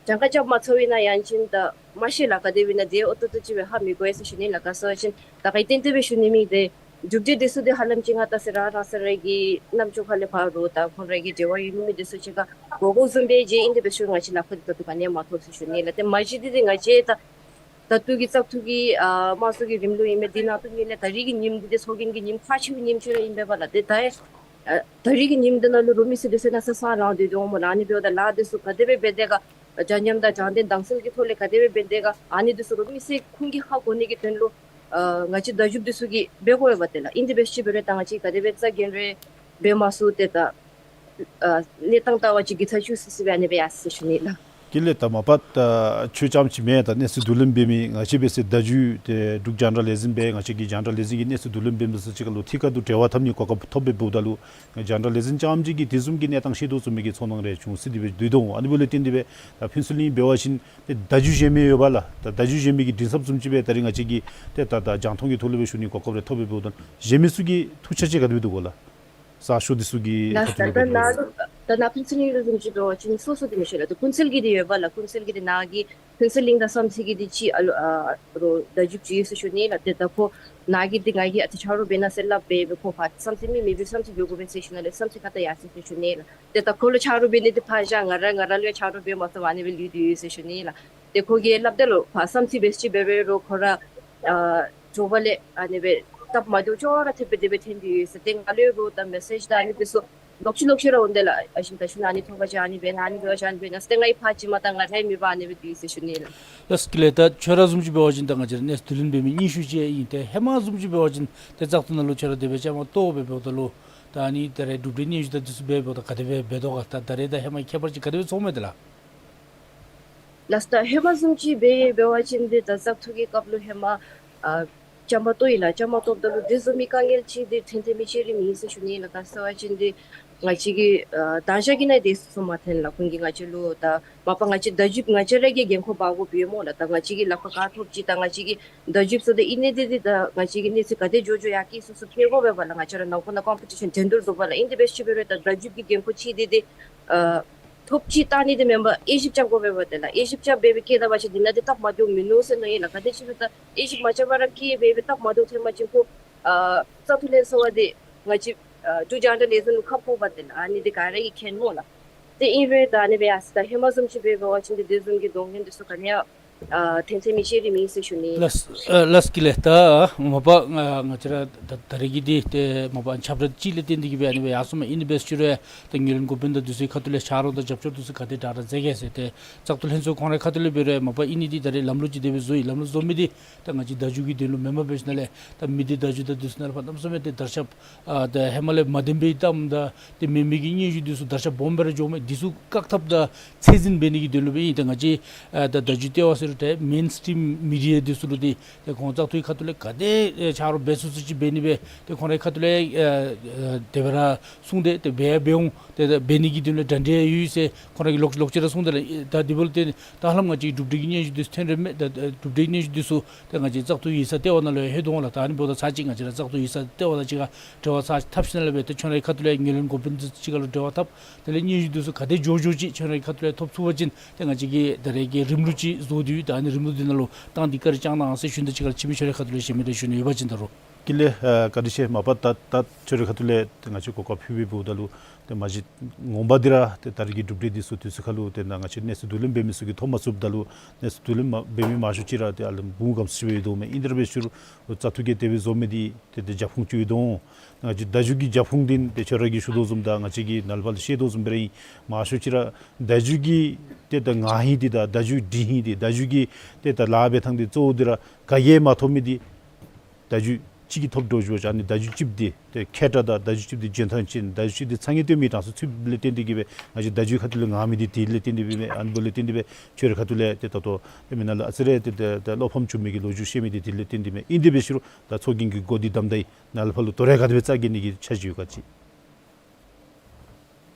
གྱངས་ཁ་རྐྱབ་མ་ཚརཝ་ཨིན་ན་ཡང་ཅིན་ད་མ་ཤེས་ལགས། ག་དེ་སྦེ་ཨིན་ན་འདི་ཨོ་ཏོ་ཏོ་ཅིག་སྦེ་ཧ་མི་གོ་ཡི་ཟེར་ཞུ་ནི་ལགས། ག་ཟེར་བ་ཅིན་ད་ག་གིས་གཏན་གཏན་སྦེ་ཞུ་ནི་མེད། ཏེ་མཇུག་འབྲས་འདི་ཚུ་འདི་ཧ་ལམ་ཅིག་ང་ད་ཟེར་རང་རང་ས་ར་གི་རྣམ་ཅོ་ཁ་ལས་ཕར་རོགས་ད་ཁོང་ར་གི་འབྲེལ་བ་ཡོད་མི་འདི་ཚུ་གཅིག་ཁར་གོ་གོཝ་བཟུམ་སྦེ་མཇལ་ཨིན། དེ་འབད་ཞུ་ང་བཅས་ལག་ཁར་འདི་ད་ལྟོ་ག་ནི་ཡང་མ་ཐོབ་ཟེར་ཞུ་ནི་ལགས། ཏེ་མ་གཞི་འདི་འདི་ང་བཅས་ད་ད་ལྟོ་གི་བཙག་འཐུ་གི་ཨ་དམངས་གཙོ་གི་རིམ་ལུགས་ཨིན་མས། འདི་ནང་དུ་ཉིད་ལས་ད་རིས་ཀྱི་ཉིནམ་འདི་ཏེ་ཚོགས་རྒྱན་གྱི་ཉིནམ་ཁག་ཆེ་བའི་ཉིནམ་ཅིག་ར་ཨིན་པས་པ་ལགས། ཏེ་ད་ཨ་ད་རིས་ཀྱི་ཉིནམ་འདི་ནང་ལུ་རོགས་མི་སེར་འདི་ཚུ་ནཱ་ས་ས་ལང་སྟེ་སྡོད་འོང་སྨོ་ལགས། ཨ་ནི་འབདཝ་ད་ལཱ་འདི་ཚུ་ག་དེ་སྦེ་འབད་དེས་ག་འདྲ་མཉམ་དང་དྲང་བདེན་དྭངས་གསལ་གྱི་ཐོག་ལས་ག་དེ་སྦེ་འབད་དེས་ག་ཨ་ནི་འདི་ཚུ་རོགས་མི་སེར་ཁོང་གིས་ཧ་གོ་ནི་གི་དོན་ལུ་ཨ་ང་བཅས་བརྡ་བརྒྱུད་འདི་ཚུ་གིས་འབད་དགོ་པས་པ། དེ་ལགས་ཨིན་ཏེ་འབད་ཅི་འབད་རུང་ད་ང་བཅས་ག་དེ་སྦེ་བཙག་འཐུ་རེ་འབད་མ་ཚུགས། ཏེ་ད་ཨ་གནས་སྟངས་ལྟ་བ་ཅིན་གི་ཚ་ཤུ་སི་སི་སྦེ་ཨ་ནི་སྦེ་ཡར་སོ་ཡི་ཟེར་ཞུ་ནི་ལགས། དེ་ལས་ད་མ་པ་ད་ཁྱོད་རྐྱངམ་ཅིག་མེན། ད་གནས་ཚུལ་བསྡུ་ལེན་འབད་མི་ང་བཅས་འབད་ཟེར་བརྡ་བརྒྱུད་ཏེ་འབྲུག་རྒྱང་བསྒྲགས་ལས་འཛིན་སྦེ་ང་བཅས་ཀྱི་རྒྱང་བསྒྲགས་ལས་འཛིན་གྱིས་གནས་ཚུལ་བསྡུ་ལེན་འབད་མི་ཚུ་གཅིག་ཁར་ལུ་ཐད་ཀར་དུ་འབྲེལ་བ་འཐབ་ནིའི་གོ་སྐབས་ཐོབ་སྦེ་འབདཝ་ད་ལུ་རྒྱང་བསྒྲགས་ལས་འཛིན་རྐྱངམ་ཅིག་གིས་དེ་བཟུམ་གྱི་གནས་སྟངས་ཤེས་དོ་བཟུམ་མའི་གི་ཚོར་སྣང་རེ་བྱུང་སྲིད་དེ་སྦེ་སྡོད་དོ་འོང་། ཨ་ནི་འབདཝ་ལས་བརྟེན་ཏེ་སྦེ་ད་ཕུན་ཚོགས་གླིང་འབད་བ་ཅིན་ཏེ་བརྡ་བརྒྱུད་གཞན་མི་ཡོད་པ་ལགས། ད་བརྡ་བརྒྱུད་གཞན་མི་གི་མགྲིན་ཚབ་བཟུམ་ཅིག་སྦེ་ད་རིས་ང་བཅས་ཀྱིས་ཏེ་ད་ད་རྒྱང་མཐོང་གི་ཐོག་ལས་སྦེ་ཞུ་ནིའི་གོ་སྐབས་རེ་ཐོབ་སྦེ་འབདཝ་ད་གཞན་མི་ཚུ་གི་ཐུགས་འཆར་ཅིག་ག་དེ་སྦེ་འདུག་གོ་ལགས། གསར་ཤོག་འདི་ཚུ་གི་ལགས་ཐོག་ལས་ད་སྦེ་ད་ནཱ་ལུ་ད་ནཱ་ཕུན་ཚོགས་གླིང་ལུ་བཟུམ་ཅིག་འབད་བ་ཅིན་སོ་སོ་འདི་མི་ཤེས་ལགས། ད་ཀུན་གསལ་གྱི་འདི་ཡོད་པ་ལགས། ཀུན་གསལ་གྱི་འདི་ནཱ་གི་ཕུན་ཚོགས་གླིང་དང་བསམ་རྩེ་གི་འདི་ཅིག་ཨ་ལུ་ཨ་རོགས་བརྡ་བརྒྱུད་ཅིག་ཡོད་ཟེར་ཞུ་ནི་ལགས། ཏེ་ད་ཁོ་ནཱ་གི་འདི་ང་གིས་ཨ་ཙི་ཆ་རོགས་འབད་གནང་ཟེར་སླབ་སྦེ་སྦེ་ཁོ་ཕར་བསམ་རྩེ་མི་མེད་པས། བསམ་རྩེ་འགྱོ་དགོ་པས་ཟེར་ཞུ་ནི་ལགས། བསམ་རྩེ་ཁ་ད་ཡར་སོ་ཡི་ཟེར་ཞུ་ནི་ལགས། ཏེ་ད་ཁོ་ལུ་ཆ་རོགས་འབད་ནི་འདི་ཕར་བཞག། ང་ར་ང་ར་ལུ་ཡང་ཆ་རོགས་འབད་མ་ཚུགས་པར་ཨ་ནི་སྦེ་ལུས་ཏེ་ཡོད་ཟེར་ཞུ་ནི་ལགས། ཏེ་ཁོ་གིས་སླབ་ད་ལུ་ཕར་བསམ་རྩེ་འབད་ཅི་འབད་རུང་ཁོ་ར་ཨ་འགྱོ་བ་ལས་ཨ་ནི་སྦེ་སྟབས་མ་བདེཝ་ཅོག་ར་འཐདཔ་སྦེ་དེ་སྦེ་ཐོན་ཏེ་ཡོད་ཟེར། ཏེ་ང་ལུ་རོགས་ད་མེ་སེཇ་དང་ཨ་ནི་འདི་ཚུ་ལོག་ཅི་ལོག་ཅི་ར་འོང་དེས་ལགས། ཨ་ཞིམ་ད་ཤུལ་ཨ་ནི་ཐོབ་པ་ཅིན་ཨ་ནི་འབད་གནང་། ཨ་ནི་འབད་བ་ཅིན་ཨ་ནི་འབད་གནང་ཟེར། ཏེ་ང་གིས་ཕར་ཅིག་མ་བཏང་། ང་ར་མེད་པར་ཨ་ནི་སྦེ་སྡོད་ཡི་ཟེར་ཞུ་ནི་ལགས། ལགས་སོ་ལགས། ད་ཁྱོད་ར་བཟུམ་ཅིག་འབད་བ་ཅིན་ད་ང་བཅས་ར་གནས་ཚུལ་བསྡུ་ལེན་འབད་མི་རྙིང་ཤོས་ཅིག་ཨིན། ཏེ་ཧེ་མ་བཟུམ་ཅིག་འབད་བ་ཅིན་ཏེ་བཙག་འཐུ་ནང་ལུ་ཁྱོད་ར་དེ་སྦེ་བཅའ་མར་གཏོགས་སྦེ་འབདཝ་ད་ལུ་ད་ཨ་ནི་ད་རེས་གྲུབ་འབྲས་སྙན་ཞུ་དང་འདི་ཚུ་འབད་འབདཝ་ད་ག་དེ་སྦེ་འབད་དོ་ག། ད་ད་རེས་ད་ཧེ་མ་ཁྱད་པར་ཅིག་ག་དེ་སྦེ་ཚོརཝ་མས་ཏེ་ལགས། ལགས་སོ། ད་ཧེ་མ་བཟུམ་ཅིག་འབད་འབད་བ་ཅིན་འདི་ད་བཙག་འཐུ་གི་སྐབས་ལུ་ཧེ་མ་ཨ་བཅའ་མར་གཏོགས་ཡི་ལགས། བཅའ་མར་གཏོགསཔ་ད་ལུ་དེ་བཟུམ་མའི་དཀའ་ངལ་ཅིག་འདི་ཐོན་ཐོན་མི་ཅིག་ར་མེད་ཟེར་ཞུ་ནི་ལགས། ག་ཟེར་བ་ཅིན་འདི་ང་བཅས་ཀྱིས་ཨ་ད་ཞག་གི་ནང་དེ་ཚུ་མ་ཐོན་ལགས། ཁོང་གིས་ང་བཅས་ལུ་ད་མ་པ་ང་བཅས་བརྡ་བརྒྱུད་ང་བཅས་ར་གིས་འགན་ཁུར་འབག་དགོཔ་ཡོད་སྨོ་ལགས། ད་ང་བཅས་ཀྱི་ལག་པར་ག་ཐོབ་ཅི། ད་ང་བཅས་ཀྱིས་བརྡ་བརྒྱུད་ཚུ་ད་ཨིན་ནི་འདི་འདི་ད་ང་བཅས་ཀྱི་གནས་ཚུལ་ག་དེ་མགྱོགས་མགྱོགས་ཡར་སྐྱེལ་ཚུགས་ཚུགས་འབད་དགོ་པས་པ་ལགས། ང་བཅས་ར་ནང་འཁོད་ནང་ཀོམ་པི་ཊི་ཤཱན་འགྲན་བསྡུར་འདུག་པ་ལགས། ཨིན་དེ་འབད་ཅི་འབད་རུང་ད་བརྡ་བརྒྱུད་ཀྱི་འགན་ཁུར་ཅིག་འདི་འདི་ཨ་ ཐོབ་ཅིག་བཏང་ནི་འདི་མེན་པར་དབྱེ་ཞིབ་རྐྱབ་དགོ་པས་པ། དེ་ལགས་དབྱེ་ཞིབ་རྐྱབ་སྦེ་སྦེ་བཀལ་ད་པ་ཅིན་འདི་ནང་འདི་སྟབས་མ་བདེཝ་མིན་ནུག་ཟེར་མནོ་ཡི་ལགས། ག་དེམ་ཅིག་སྦེ་ད་དབྱེ་ཞིབ་མ་རྐྱབ་པར་ར་བཀལ་སྦེ་སྦེ་སྟབས་མ་བདེཝ་ཐོན་པ་ཅིན་ཁོ་ཨ་བཙག་འཐུ་ལྷན་ཚོགས་པ་འདི་ང་བཅས་ཨ་འབྲུག་རྒྱང་བསྒྲགས་ལས་འཛིན་ལུ་ཁ་ཕོགཔ་འདི་ལགས། ཨ་ནི་འདི་ག་ར་གིས་མཁྱེན་སྨོ་ལགས། ཏེ་ཨིན་རུང་ད་ཨ་ནི་སྦེ་ཡར་སོ་ད་ཧེ་མ་བཟུམ་ཅིག་སྦེ་འབད་བ་ཅིན་འདི་དེ་བཟུམ་གྱི་གདོང་ལེན་འདི་ཚུ་ག་ནི་ཡང་ཨ་ཐོན་ཐོན་མི་ཤེས་རིགས་མེད་ཟེར་ཞུ་ནི། ལགས་ཨ་ལགས་ཀྱི་ལགས། ད་མ་པ་ང་ང་བཅས་ར་ད་ད་རེས་ཀྱི་འདི་ཏེ་མ་པ་ཁྱབ་བསྒྲགས་ཅིག་ལས་བརྟེན་ཏེ་གིས་སྦེ་ཨ་ནི་སྦེ་ཡར་སོངམ་ཨིན། དེ་འབད་ཞུ་རུང་ད་ངོས་ལེན་འགོ་དཔོན་དང་འདི་ཚུའི་ཁ་ཐུག་ལས་ཕྱག་རོགས་དང་རྒྱབ་སྐྱོར་འདི་ཚུ་ག་དེ་དྲག་དྲག་མཛད་གེ་ཟེར་ཏེ་བཙག་འཐུ་ལྷན་ཚོགས་ཁོང་རའི་ཁ་ཐུག་ལས་འབད་རུང་མ་པ་ཨིན་ནི་འདི་ད་རེས་ལམ་ལུགས་ཅིག་དེ་སྦེ་བཟོ་ཡི། ལམ་ལུགས་བཟོ་མི་འདི་ད་ང་བཅས་བརྡ་བརྒྱུད་ཀྱི་དོན་ལུ་མེན་པར་འབད་ཞིནམ་ལས་ད་མི་སྡེ་བརྡ་བརྒྱུད་དང་འདི་ཚུ་ནང་ལུ་ཕར་གནམ་མེད་ས་མེད་ཏེ་དར་ཁྱབ་ཨ་ད་ཧེ་མ་ལས་མ་བདེན་པའི་གཏམ་དང་ཏེ་མེན་མེན་གྱི་སྙན་ཞུ་འདི་ཚུ་དར་ཁྱབ་སྦོམ་སྦེ་ར་འགྱོཝ་མས། འདི་ཚུ་བཀག་ཐབས་དང་ཚད་འཛིན་འབད་ནི་གི་དོན་ལུ་སྦེ་ཨིན། ད་ང་བཅས་ཨ་ད་བརྡ་བརྒྱུད་ལྟེ་བ་ཟེར་རུང་ཏེ་མེན་སི་ཊིམ་མི་ཌི་ཡ་འདི་ཚུ་ལུ་འདི་ཏེ་ཁོང་བཙག་འཐུའི་ཁ་ཐུག་ལས་ག་དེ་ཨེ་ཕྱག་རོགས་འབད་ཚུགས་ཚུགས་ཅིག་འབད་ནི་སྦེ་ཏེ་ཁོང་རའི་ཁ་ཐུག་ལས་ཨ་ཨ་དེ་སྦེ་ར་གསུངས་ཏེ་ཏེ་འབད་འབད་འོང་། ཏེ་ད་འབད་ནི་གི་དོན་ལས་གྲ་སྒྲིག་ཡོད་ཟེར་ཁོང་ར་གིས་ལོག་ལོག་ཅི་ར་གསུངས་ཏེ་ལགས། ད་འདི་འབདཝ་ལས་ཏེ་ད་ཧ་ལམ་ང་བཅས་ཀྱི་གྲུབ་འབྲས་ཀྱི་སྙན་ཞུ་འདི་ཚུ་ཐོན་རན་མས། ད་ད་གྲུབ་འབྲས་སྙན་ཞུ་འདི་ཚུ་ཏེ་ང་བཅས་བཙག་འཐུ་ཡིག་ཚང་ལྟེ་བ་ནང་ལུ་ཡང་ལྷོད་འོང་ལགས། ད་ཨ་ནི་འབདཝ་ད་ཚར་གཅིག་ང་བཅས་ར་བཙག་འཐུ་ཡིག་ཚང་ལྟེ་བ་དང་གཅིག་ཁར་འབྲེལ་བ་ཚར་འཐབ་ཞིནམ་ལས་སྦེ་ཏེ་ཁྱོད་རའི་ཁ་ཐུག་ལས་ངོས་ལེན་འགོ་དཔོན་འདི་ཚུ་གཅིག་ཁར་ལུ་འབྲེལ་བ་འཐབ། དེ་ལས་སྙན་ཞུ་འདི་ཚུ་ག་དེ་མགྱོགས་མགྱོགས་ཅིག་ཁྱོད་རའི་ཁ་ཐུག་ལས་ཐོབ་ཚུགས་པ་ཅིན་ཏེ་ང་བཅས་ཀྱིས་ད་རེས་ཀྱི་རིམ་ལུགས་ཅིག་བཟོ་སྟེ་ཡོད། ད་ཨ་ནི་རིམ་ལུགས་འདི་ནང་ལུ་ཏང་འདི་བཀའ་དྲིན་བསྐྱང་གནང་ཟེར་ཞུ་ནི་དང་གཅིག་ཁར་ཕྱི་མི་ཁྱོད་རའི་ཁ་ཐུག་ལས་གཞན་མི་རེ་ཞུ་ནི་ཡོད་པ་ཅིན་ད་རུང་། ཀྱི་ལགས་ཨ་བཀའ་དྲིན་ཆེ། མ་པ་ད་ད་ཁྱོད་རའི་ཁ་ཐུག་ལས་ཏེ་ང་བཅས་གོ་སྐབས་ཕུལ་བའི་འབདཝ་ད་ལུ་ཏེ་མ་གཞི་ངོ་མ་འདི་ར་ཏེ་ད་རེས་ཀྱི་གྲུབ་འབྲས་འདི་ཚུ་དུས་ཚོད་ཁར་ལུ་ཏེ་ནཱ་ང་བཅས་གནས་ཚུལ་བསྡུ་ལེན་འབད་མི་ཚུ་གིས་ཐོབ་མ་ཚུགསཔ་ད་ལུ་གནས་ཚུལ་བསྡུ་ལེན་མ་འབད་མི་མང་ཤོས་ཅིག་ར་ཏེ་ཨ་ལམ་བུ་གམ་ཚུ་ཅིག་སྦེ་ཡོད་དོ་མས། ཨིན་དེ་ར་འབད་ཞུ་རུང་བཙག་འཐུ་གི་དེ་སྦེ་བཟོ་མི་འདི་ཏེ་ཏེ་རྒྱབ་ཁུངས་ཅིག་ཡོད་དོ་འོང་། ང་བཅས་བརྡ་བརྒྱུད་ཀྱི་རྒྱབ་ཁུངས་འདི་ཏེ་ཁྱོད་ར་གིས་ཞུ་དོ་བཟུམ་དང་ང་བཅས་ཀྱིས་ནཱ་ལས་ཕར་ལུ་བཤད་དོ་བཟུམ་སྦེ་ར་ཨིན། མང་ཤོས་ཅིག་ར་བརྡ་བརྒྱུད་ཀྱི་ཏེ་ད་ངར་ཧིང་འདི་དང་བརྡ་བརྒྱུད་སྒྲིང་ཧིང་འདི་བརྡ་བརྒྱུད་ཀྱི་ཏེ་ད་ལཱ་འབད་ཐངས་འདི་གཙོ་བོ་འདི་ར་ག་གིས་མ་ཐོབ་མི་འདི་བརྡ་བརྒྱུད་གཅིག་གིས་ཐོབ་འགྱོ་བཅུག་པ་ཅིན་ཨ་ནི་བརྡ་བརྒྱུད་གཅིག་འདི་ཏེ་མཁས་དྲགས་དང་བརྡ་བརྒྱུད་གཅིག་འདི་འཇོན་ཐང་ཅན་བརྡ་བརྒྱུད་གཅིག་འདི་ཚ་ངེས་སྟོན་མི་གྲངས་སུ་ཚུདཔ་ལས་བརྟེན་ཏེ་གིས་སྦེ་ང་བཅས་བརྡ་བརྒྱུད་ཁ་ཐུག་ལས་ངར་མི་འདི་དེ་ལས་བརྟེན་ཏེ་སྦེ་ཨ་ནི་འབདཝ་ལས་བརྟེན་ཏེ་སྦེ་ཁྱོད་རའི་ཁ་ཐུག་ལས་ཏེ་ད་ལྟོ་ཏེ་མི་ནང་ལུ་ཨ་ཙི་རེ་ཏེ་ཏེ་ཏེ་བློ་ཕམ་བྱུང་མི་གི་ལོ་རྒྱུས་བཤད་མི་འདི་དེ་ལས་བརྟེན་ཏེ་མས། ཨིན་དེ་སྦེ་ཞུ་རུང་ད་ཚོགས་རྒྱན་གྱི་འགོ་འདི་བསྡམ་ད་ཡི། ནཱ་ལས་ཕར་ལུ་དོ་རུང་ག་དེ་སྦེ་རྩ་འགེངས་ནི་གི་འཆར་གཞི་ཡོད་ག་ཅིག།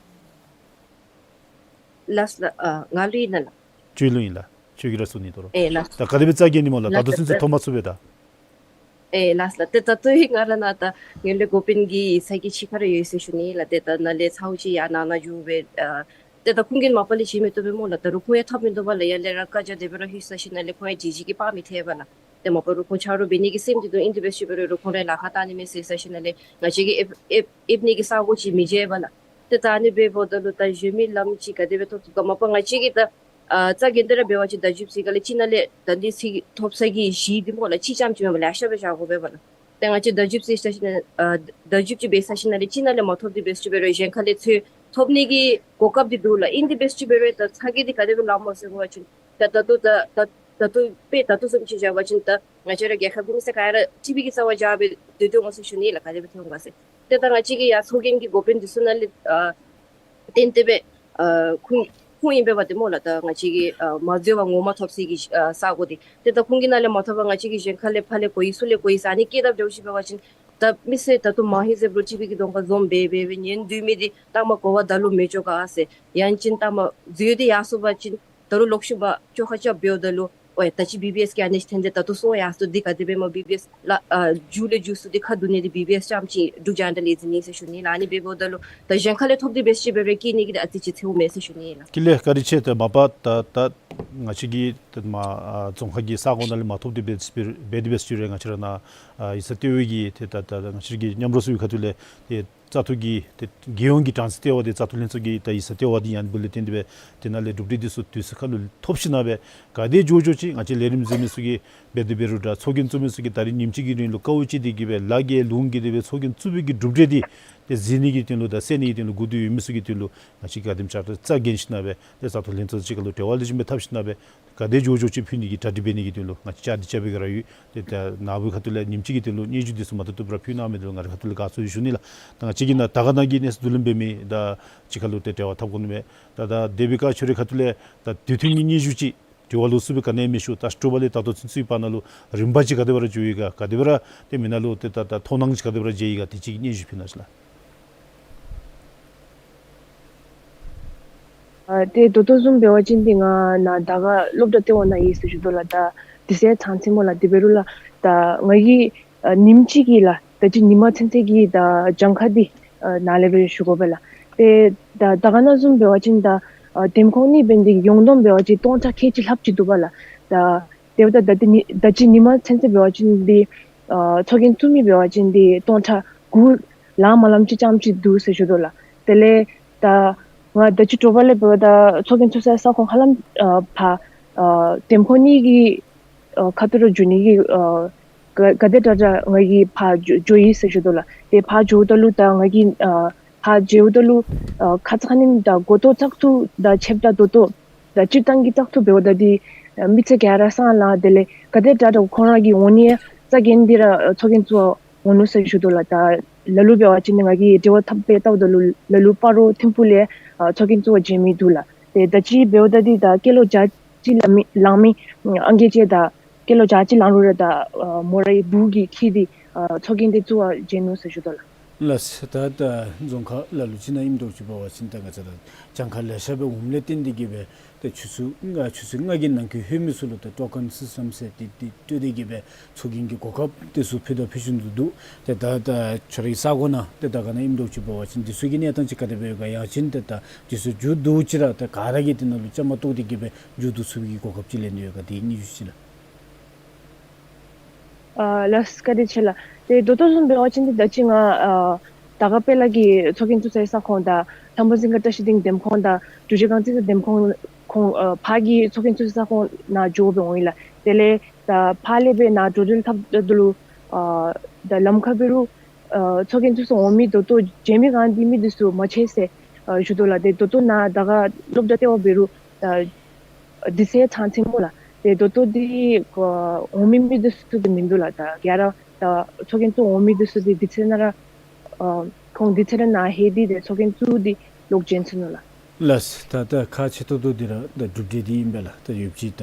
ལགས་ལགས། ཨ་ང་ལུ་ཨིན་ན་ལགས། ཁྱོད་ལུ་ཨིན་ལགས། ཁྱོད་ཀྱིས་ར་གསུང་ནི་དོ་རུང་། ཨེ་ལགས། ད་ག་དེ་སྦེ་རྩ་འགེངས་ནི་སྨོ་ལགས། ད་ལྟོ་ཚུན་ཚོད་ཐོབ་མ་ཚུགས་པས་ད། ཨེ་ལགས་ལགས། ཏེ་ད་ལྟོ་ཡང་ང་ར་ནཱ་ད་ངོས་ལེན་འགོ་དཔོན་གྱི་ཡིག་ཚང་གི་ཕྱི་ཁར་ཡོད་ཟེར་ཞུ་ནི་ལགས། ཏེ་ད་ནཱ་ལས་ཚརཝ་ཅིག་ཡར་ནང་ན་འགྱོ་སྦེ་ཨ་ཏེ་ད་ཁོང་གིས་མ་པ་ལས་བྱིན་མི་བཏུབ་པས་སྨོ་ལགས། ད་རུང་ཁོང་ཡང་ཐབས་མིན་འདུག་པ་ལགས། ཡར་ལས་ར་བཀའ་རྒྱ་དེ་སྦེ་ར་ཞུ་ཚར་ཞིནམ་ལས་ཁོང་ཡང་ཇི་བཞིན་གྱི་པར་མི་ཐེབས་པས་ལགས། ཏེ་མ་པ་རུང་ཁོང་ཆ་རོགས་འབད་ནི་གི་སེམས་འདི་འདུག། ཨིན་དེ་སྦེ་ཞུ་འབད་རུང་ཁོང་རའི་ལཱ་ཁག་བཏང་ནི་མས་ཟེར་ཚར་ཞིནམ་ལས་ང་བཅས་ཀྱིས་ཨེབ་ཨེབ་ཨེབ་ནི་གི་ས་གོ་ཅིག་མི་མཇལ་བས་ལགས། ཏེ་ད་ཨ་ནི་སྦེ་འབདཝ་ད་ལུ་ད་གཞན་མི་ལམ་ཅིག་ག་དེ་སྦེ་ཐོབ་ཐུབ་ག། མ་པ་ང་བཅས་ཀྱིས་ད་ཨ་རྩ་འགེངས་ཏེ་ར་འབད་བ་ཅིན་བརྡ་བརྒྱུདཔ་ཚུ་ག་ལས་ཅིག་ནང་ལས་ད་འདི་ཚུ་ཐོབ་ས་གི་གཞི་འདི་སྨོ་ལགས་གཅིག་རྐྱངམ་ཅིག་མེན་པར་ལེ་ཤ་སྦེ་བཞག་དགོ་པས་ལགས། ཏེ་ང་བཅས་བརྡ་བརྒྱུདཔ་ཅིག་ཟེར་ཞིནམ་ལས་ཨ་བརྡ་བརྒྱུདཔ་ཅིག་འབད་ཚར་ཞིནམ་ལས་ཅིག་ནང་ལས་མ་ཐོབ་འདི་འབད་ཚུགས་པས་རུང་གཞན་ཁ་ལས་ཚུར་ཐོབ་ནི་གི་གོ་སྐབས་འདི་འདུག་ལགས། ཨིན་དེ་སྦེ་ཅིག་འབད་རུང་ད་ཚ་གྱང་འདི་ག་དེ་སྦེ་ལངམ་སྨོ་ཟེར་བ་ཅིན་ད་ད་ལྟོ་ད་ད་ད་ལྟོ་དཔེ་ད་ལྟོ་བཟུམ་ཅིག་བཞག་པ་ཅིན་ད་ང་བཅས་ར་རྒྱལ་ཁབ་ཀྱི་མི་སེར་ག་ར་ཊི་བི་གི་རྩ་བར་བཞག་སྦེ་སྡོད་སྡོདཔ་འོང་ཟེར་ཞུ་ནི་ལགས། ག་དེ་སྦེ་ཐོན་ག་ཟེར། ཏེ་ད་ང་བཅས་ཀྱི་ཡར་ཚོགས་རྒྱན་གྱི་འགོ་དཔོན་འདི་ཚུ་ནང་ལས་ཨ་བརྟེན་ཏེ་སྦེ་ཨ་ཁོང་ཁོང་ཨིན་པས་པ་ཏེ་སྨོ་ལགས། ད་ང་བཅས་ཀྱི་ཨ་མ་འཛོལ་བར་ངོ་མ་ཐོབ་སའི་གི་ཨ་ས་གོ་འདི་ཏེ་ད་ཁོང་གི་ནང་ལས་མ་ཐོབ་པར་ང་བཅས་ཀྱིས་གཞན་ཁ་ལས་ཕར་ལས་གོ་ཡི་ཚུར་ལས་གོ་ཡི་ཟེར་ཨ་ནི་སྐད་བརྡ་འདྲཝ་ཅིག་འབད་བ་ཅིན་ད་མི་སེར་ད་ལྟོ་མ་ཧེ་ཟེར་རུང་ཊི་བི་གི་གདོང་ཁར་འཛོམས་སྦེ་སྦེ་སྦེ་ཉན་སྡོད་མི་འདི་མཐའ་མ་གོ་བ་ད་ལུ་མི་འགྱོ་ག་ཟེར། ཡང་ཅིན་མཐའ་མ་འཛོལ་ཏེ་ཡར་སོང་པ་ཅིན་ད་རུང་ལོག་ཤུལ་མ་བཅོ་ཁ་རྐྱབ་འབདཝ་ད་ལུ་ཨོ་ཡ་ད་ཅི་བི་བི་ཨེསི་གིས་ཨ་ནི་ཅིག་འཐེན་ཏེ་ད་ལྟོ་སོང་ཡར་སོང་འདི་ག་དེ་སྦེ་སྨོ། བི་བི་ཨེསི་ལགས་ཨ་མཇུག་ལས་མཇུག་སུ་འདི་ཁ་བསྡུ་ནི་འདི་བི་བི་ཨེསི་རྐྱངམ་ཅིག་འབྲུག་རྒྱང་བསྒྲགས་ལས་འཛིན་ཨིན་ཟེར་ཞུ་ནི་ལགས། ཨ་ནི་སྦེ་འབདཝ་ད་ལུ་ད་གཞན་ཁ་ལས་ཐོབ་འདི་འབད་ཅིག་འབད་རུང་བཀལ་ནི་གི་འདི་ཨ་ཙི་ཅིག་འཚེརཝ་མས་ཟེར་ཞུ་ནི་ལགས། ཀྱི་ལགས་བཀའ་དྲིན་ཆེ། ཏེ་མ་པ་ད་ད་ང་བཅས་ཀྱིས་ཏེ་མ་ཨ་རྫོང་ཁག་གི་ས་གོ་ནང་ལས་མ་ཐོབ་འདི་འབད་འབད་འདི་འབད་ཅིག་འབད་རུང་ང་བཅས་ར་ནཱ་ཨ་ཡིག་ཚང་ལྟེ་བའི་གི་ཏེ་ད་ད་ང་བཅས་ཀྱི་མཉམ་རོགས་ཚུ་གི་ཁ་ཐུག་ལས་ཏེ་བཙག་འཐུ་གི་ཏེ་རྒྱལ་ཡོངས་ཀྱི་གྲངས་ཚད་ལྟེ་བ་འདི་བཙག་འཐུ་ལྷན་ཚོགས་ཀྱི་ད་ཡིག་ཚང་ལྟེ་བ་འདི་ཨ་ནི་འབདཝ་ལས་བརྟེན་ཏེ་སྦེ་དེ་ནང་ལས་གྲུབ་འབྲས་འདི་ཚུ་དུས་ཚོད་ཁར་ལུ་ཐོབ་ཞིནམ་ལས་སྦེ་ག་དེ་མགྱོགས་མགྱོགས་ཅིག་ང་བཅས་ལས་རིམ་འཛིན་མི་ཚུ་གིས་འབད་དེ་འབད་རུང་འདྲ་ཚོགས་རྒྱན་བཙུགས་མི་ཚུ་གིས་ད་རིས་ཉིནམ་གཅིག་གི་རིང་ལུ་དཀའཝ་སྤྱད་དེ་གིས་སྦེ་ལཱ་གི་ལུང་བསྒྱིར་ཏེ་སྦེ་ཚོགས་རྒྱན་བཙུགས་པའི་གི་གྲུབ་འབྲས་འདི་ཏེ་གཟིགས་ནི་གི་དོན་ལུ་དང་གསན་ནི་གི་དོན་ལུ་སྒུག་སྡོད་ཡོད་མི་ཚུ་གི་དོན་ལུ་ང་བཅས་ག་དེམ་ཅིག་ར་རྩ་འགེངས་ཞིནམ་ལས་སྦེ་ཏེ་བཙག་འཐུ་ལྷན་ཚོགས་གཅིག་ཁར་ལུ་འབྲེལ་བ་ལེགས་ཤོམ་སྦེ་འཐབ་ཞིནམ་ལས་སྦེ་ག་དེ་མགྱོགས་མགྱོགས་ཅིག་ཕུལ་ནི་གི་གྲ་སྒྲིག་འབད་ནི་གི་དོན་ལུ་ང་བཅས་བཅའ་སྒྲིག་རྐྱབ་སྦེ་གི་ར་ཡོད། ཏེ་ད་ནཱ་བུའི་ཁ་ཐུག་ལས་ཉིནམ་གཅིག་གི་དོན་ལུ་སྙན་ཞུ་འདི་ཚུ་མ་ཐུབ་ཐུབ་ར་ཕུལ་གནང་མི་འདི་ལུ་ང་རའི་ཁ་ཐུག་ལས་དགའ་ཚོར་ཞུ་ནི་ལགས། ད་ང་བཅས་ཀྱིས་ནཱ་དར་དཀར་ན་གི་གནས་ཚུལ་བསྡུ་ལེན་འབད་མི་དང་གཅིག་ཁར་ལུ་ཏེ་འབྲེལ་བ་འཐབ་དགོ་ནི་མས། ད་ད་དེ་འབད་ཁར་ཁྱོད་རའི་ཁ་ཐུག་ལས་ད་དུས་མཐུན་གྱི་སྙན་ཞུ་ཅིག་དྲི་བ་ལོགས་སུ་སྦེ་ག་ནི་ཡང་མི་ཞུ། ད་ཞུ་བ་ལས་ད་ལྟོ་ཚུན་ཚོད་བར་ན་ལུ་རིམ་པ་ཅིག་ག་དེ་སྦེ་ར་འགྱོ་ཡི་ག་ག་དེ་སྦེ་ར་ཏེ་མི་ནང་ལུ་ཏེ་ད་ད་མཐོང་སྣང་ཅིག་ག་དེ་སྦེ་ར་མཇལ་ཡི་ག་དེ་ཅིག་གི་སྙན་ཞུ་ཕུལ་གནང་ཤིག་ལགས། ཨ་ཏེ་ད་ལྟོ་བཟུམ་འབད་བ་ཅིན་ཏེ་ང་ནཱ་དར་དཀར་སློབ་གྲྭ་ལྟེ་བ་ནང་ཡོད་ཟེར་ཞུ་དོ་ལགས། ད་དུས་ཚོད་ཚང་ཅི་སྨོ་ལགས། དེ་འབད་རུང་ལགས་ད་ང་གིས་ཨ་ཉིནམ་གཅིག་གི་ལགས་ད་ཅི་ཉིན་མ་ཚུན་ཚོད་ཀྱི་ད་གྱངས་ཁ་འདི་ཨ་ནཱ་ལས་སྦེ་ཞུ་དགོ་པས་ལགས། ཏེ་ད་དར་དཀར་ན་བཟུམ་འབད་བ་ཅིན་ད་ ཨ་འདེམས་ཁོངས་གཉིས་འབད་ནི་དེ་གིས་ཡོངས་བསྡོམས་འབད་བ་ཅིན་སྟོང་ཕྲག་ཁལ་གཅིག་ལྷགཔ་ཅིག་འདུག་པ་ལགས། ད་དེ་འབདཝ་ད་ད་ལྟོ་ནི་ད་ཅི་ཉིན་མ་ཚུན་ཚོད་འབད་བ་ཅིན་འདི་ཨ་ཚོགས་རྒྱན་བཙུགས་མི་འབད་བ་ཅིན་འདི་སྟོང་ཕྲག་དགུ་ལང་མ་ལངམ་ཅིག་རྐྱངམ་ཅིག་འདུག་ཟེར་ཞུ་དོ་ལགས། དེ་ལས་ད་ང་ད་ཅི་དྲོ་པ་ལས་འབདཝ་ད་ཚོགས་རྒྱན་བཙུགས་སའི་ས་ཁོངས་ཧ་ལམ་ཨ་ཕར་ཨ་འདེམས་ཁོངས་གཉིས་ཀྱི་ཨ་ཁ་ཐུག་ལུ་འགྱོ་ནི་གི་ཨ་ག་ག་དེ་དྲག་དྲག་ང་གིས་ཕར་འགྱོ་འགྱོ་ཡི་ཟེར་ཞུ་དོ་ལགས། ཏེ་ཕར་འགྱོཝ་ད་ལུ་ད་ང་གིས་ཨ་ཕར་འགྱོཝ་ད་ལུ་ཨ་ཁ་ཙ་ཁ་ཉིནམ་ད་འགོ་ཐོག་བཙག་འཐུ་དང་ཕྱདཔ་ད་ད་ལྟོ་ད་སྤྱིར་བཏང་གི་བཙག་འཐུ་འབདཝ་ད་འདི་ཨ་མི་སེར་ག་ར་སང་ལང་དེ་ལས་ག་དེ་དྲག་དྲག་ཁོང་ར་གིས་འོང་ནི་རྩ་འགེངས་ཏེ་ར་ཨ་ཚོགས་རྒྱན་བཙུགས་འོང་ནུག་ཟེར་ཞུ་དོ་ལགས། ད་ལ་ལུ་འབད་བ་ཅིན་ང་གིས་འབྲེལ་བ་འཐབ་སྦེ་བལྟཝ་ད་ལུ་ལ་ལུ་སྤ་རོ་ཐིམ་ཕུག་ལས་ཨ་ཚོགས་རྒྱན་བཙུགས་པར་བྱོན་མི་འདུག་ལགས། ཏེ་ད་ཅི་འབདཝ་ད་འདི་ད་སྐྱེས་ལོ་བརྒྱ་གཅིག་ལང་མི་ལང་མི་ཨང་རྒས་ཅིག་དང་སྐྱེས་ལོ་བརྒྱ་གཅིག་ལང་རུང་ར་ད་ཨ་མོ་རའི་བུ་གིས་འཁྱིད་དེ་ཨ་ཚོགས་རྒྱན་འདི་བཙུགས་པར་བྱོན་ནུག་ཟེར་ཞུ་དོ་ལགས། ལགས། ད་ད་རྫོང་ཁག་ལ་ལུ་ཅིག་ནང་ཨིནམ་འདྲཝ་ཅིག་འབད་བ་ཅིན་ད་ང་བཅས་ར་གྱངས་ཁ་ལེ་ཤ་སྦེ་འོངམ་ལས་བརྟེན་ཏེ་གིས་སྦེ་ཏེ་ཆུ་ཚོད་ལྔ་ཆུ་ཚོད་ལྔ་གི་ནང་འཁོད་ལྷོད་མི་ཚུ་ལུ་ད་ཊོ་ཀེན་སིསི་ཊམ་ཟེར་ཏེ་འདི་སྤྲོད་དེ་གིས་སྦེ་ཚོགས་རྒྱན་གྱི་གོ་སྐབས་དེ་ཚུ་ཕུལ་དང་ཕུལ་བཞིན་དུ་འདུག། ཏེ་ད་ད་ཁྱོད་རའི་ས་གོ་ནང་ཏེ་དར་དཀར་ནང་ཨིནམ་འདྲཝ་ཅིག་འབད་བ་ཅིན་དེ་ཚུ་གི་གནས་སྟངས་ཅིག་ག་དེ་སྦེ་ཡོད་ག། ཡང་ཅིན་ཏེ་ད་དེ་ཚུ་མཇུག་བསྡུ་ཅི་ར་ད་ག་ར་གིས་དེ་ནང་ལུ་བཅའ་མར་གཏོགས་ཏེ་གིས་སྦེ་མཇུག་བསྡུ་ཚུགས་པའི་གི་གོ་སྐབས་ཅིག་ལེན་ཏེ་ཡོད་ག། དེ་གི་དངོས་གཞི་ཅིག་ལགས། ཨ་ལགས་བཀའ་དྲིན་ཆེ་ལགས། ཏེ་ད་ལྟོ་བཟུམ་འབད་བ་ཅིན་འདི་ད་ཅི་ང་ཨ་དར་དཀར་དཔལ་ལ་གི་ཚོགས་རྒྱན་བཙུགས་སའི་ས་ཁོངས་དང་ལྷ་མོ་རྫིང་ཁ་བཀྲ་ཤིས་ལྡིང་འདེམས་ཁོངས་དང་འབྲུག་རྒྱལ་ཁང་རྩིས་ས་འདེམས་ཁོངས་ཁོངས་ཨ་ཕར་གྱི་ཚོགས་རྒྱན་བཙུགས་སའི་ས་ཁོངས་ནང་འགྱོ་སྦེ་འོང་ཡི་ལགས། དེ་ལས་ད་ཕར་ལས་སྦེ་ནཱ་འགྲོ་འགྲུལ་འཐབ་ད་ལུ་ཨ་ད་ལམ་ཁར་འབད་རུང་ཨ་ཚོགས་རྒྱན་བཙུགས་སར་འོང་མི་ད་ལྟོ་མཇལ་མི་གང་འདི་མི་འདི་ཚུ་མ་ཆད་ཟེར་ཨ་ཞུ་དོ་ལགས། ཏེ་ད་ལྟོ་ནཱ་དར་དཀར་སློབ་གྲྭ་ལྟེ་བ་འབད་རུང་ད་དུས་ཚོད་ཚང་ཚིང་སྨོ་ལགས། ཏེ་ད་ལྟོ་འདི་ཨ་འོང་མི་མི་འདི་ཚུ་གིས་མིན་འདུག་ལགས། ད་ག་ར་ད་ཚོགས་རྒྱན་བཙུགས་འོང་མི་འདི་ཚུ་འདི་དུས་ཚོད་ནང་ར་ཨ་ཁོང་དུས་ཚོད་ནང་ལྷོད་དེ་ཏེ་ཚོགས་རྒྱན་བཙུགས་ཏེ་ལོག་བྱོན་སོ་ནུག་ལགས། ལགས། ད་ད་ཁག་ཆེ་ཏོག་ཏོ་འདི་ར་ད་གྲུབ་འབྲས་འདི་ཨིན་པས་ལགས། ད་ཡོད་ཅིག་ད་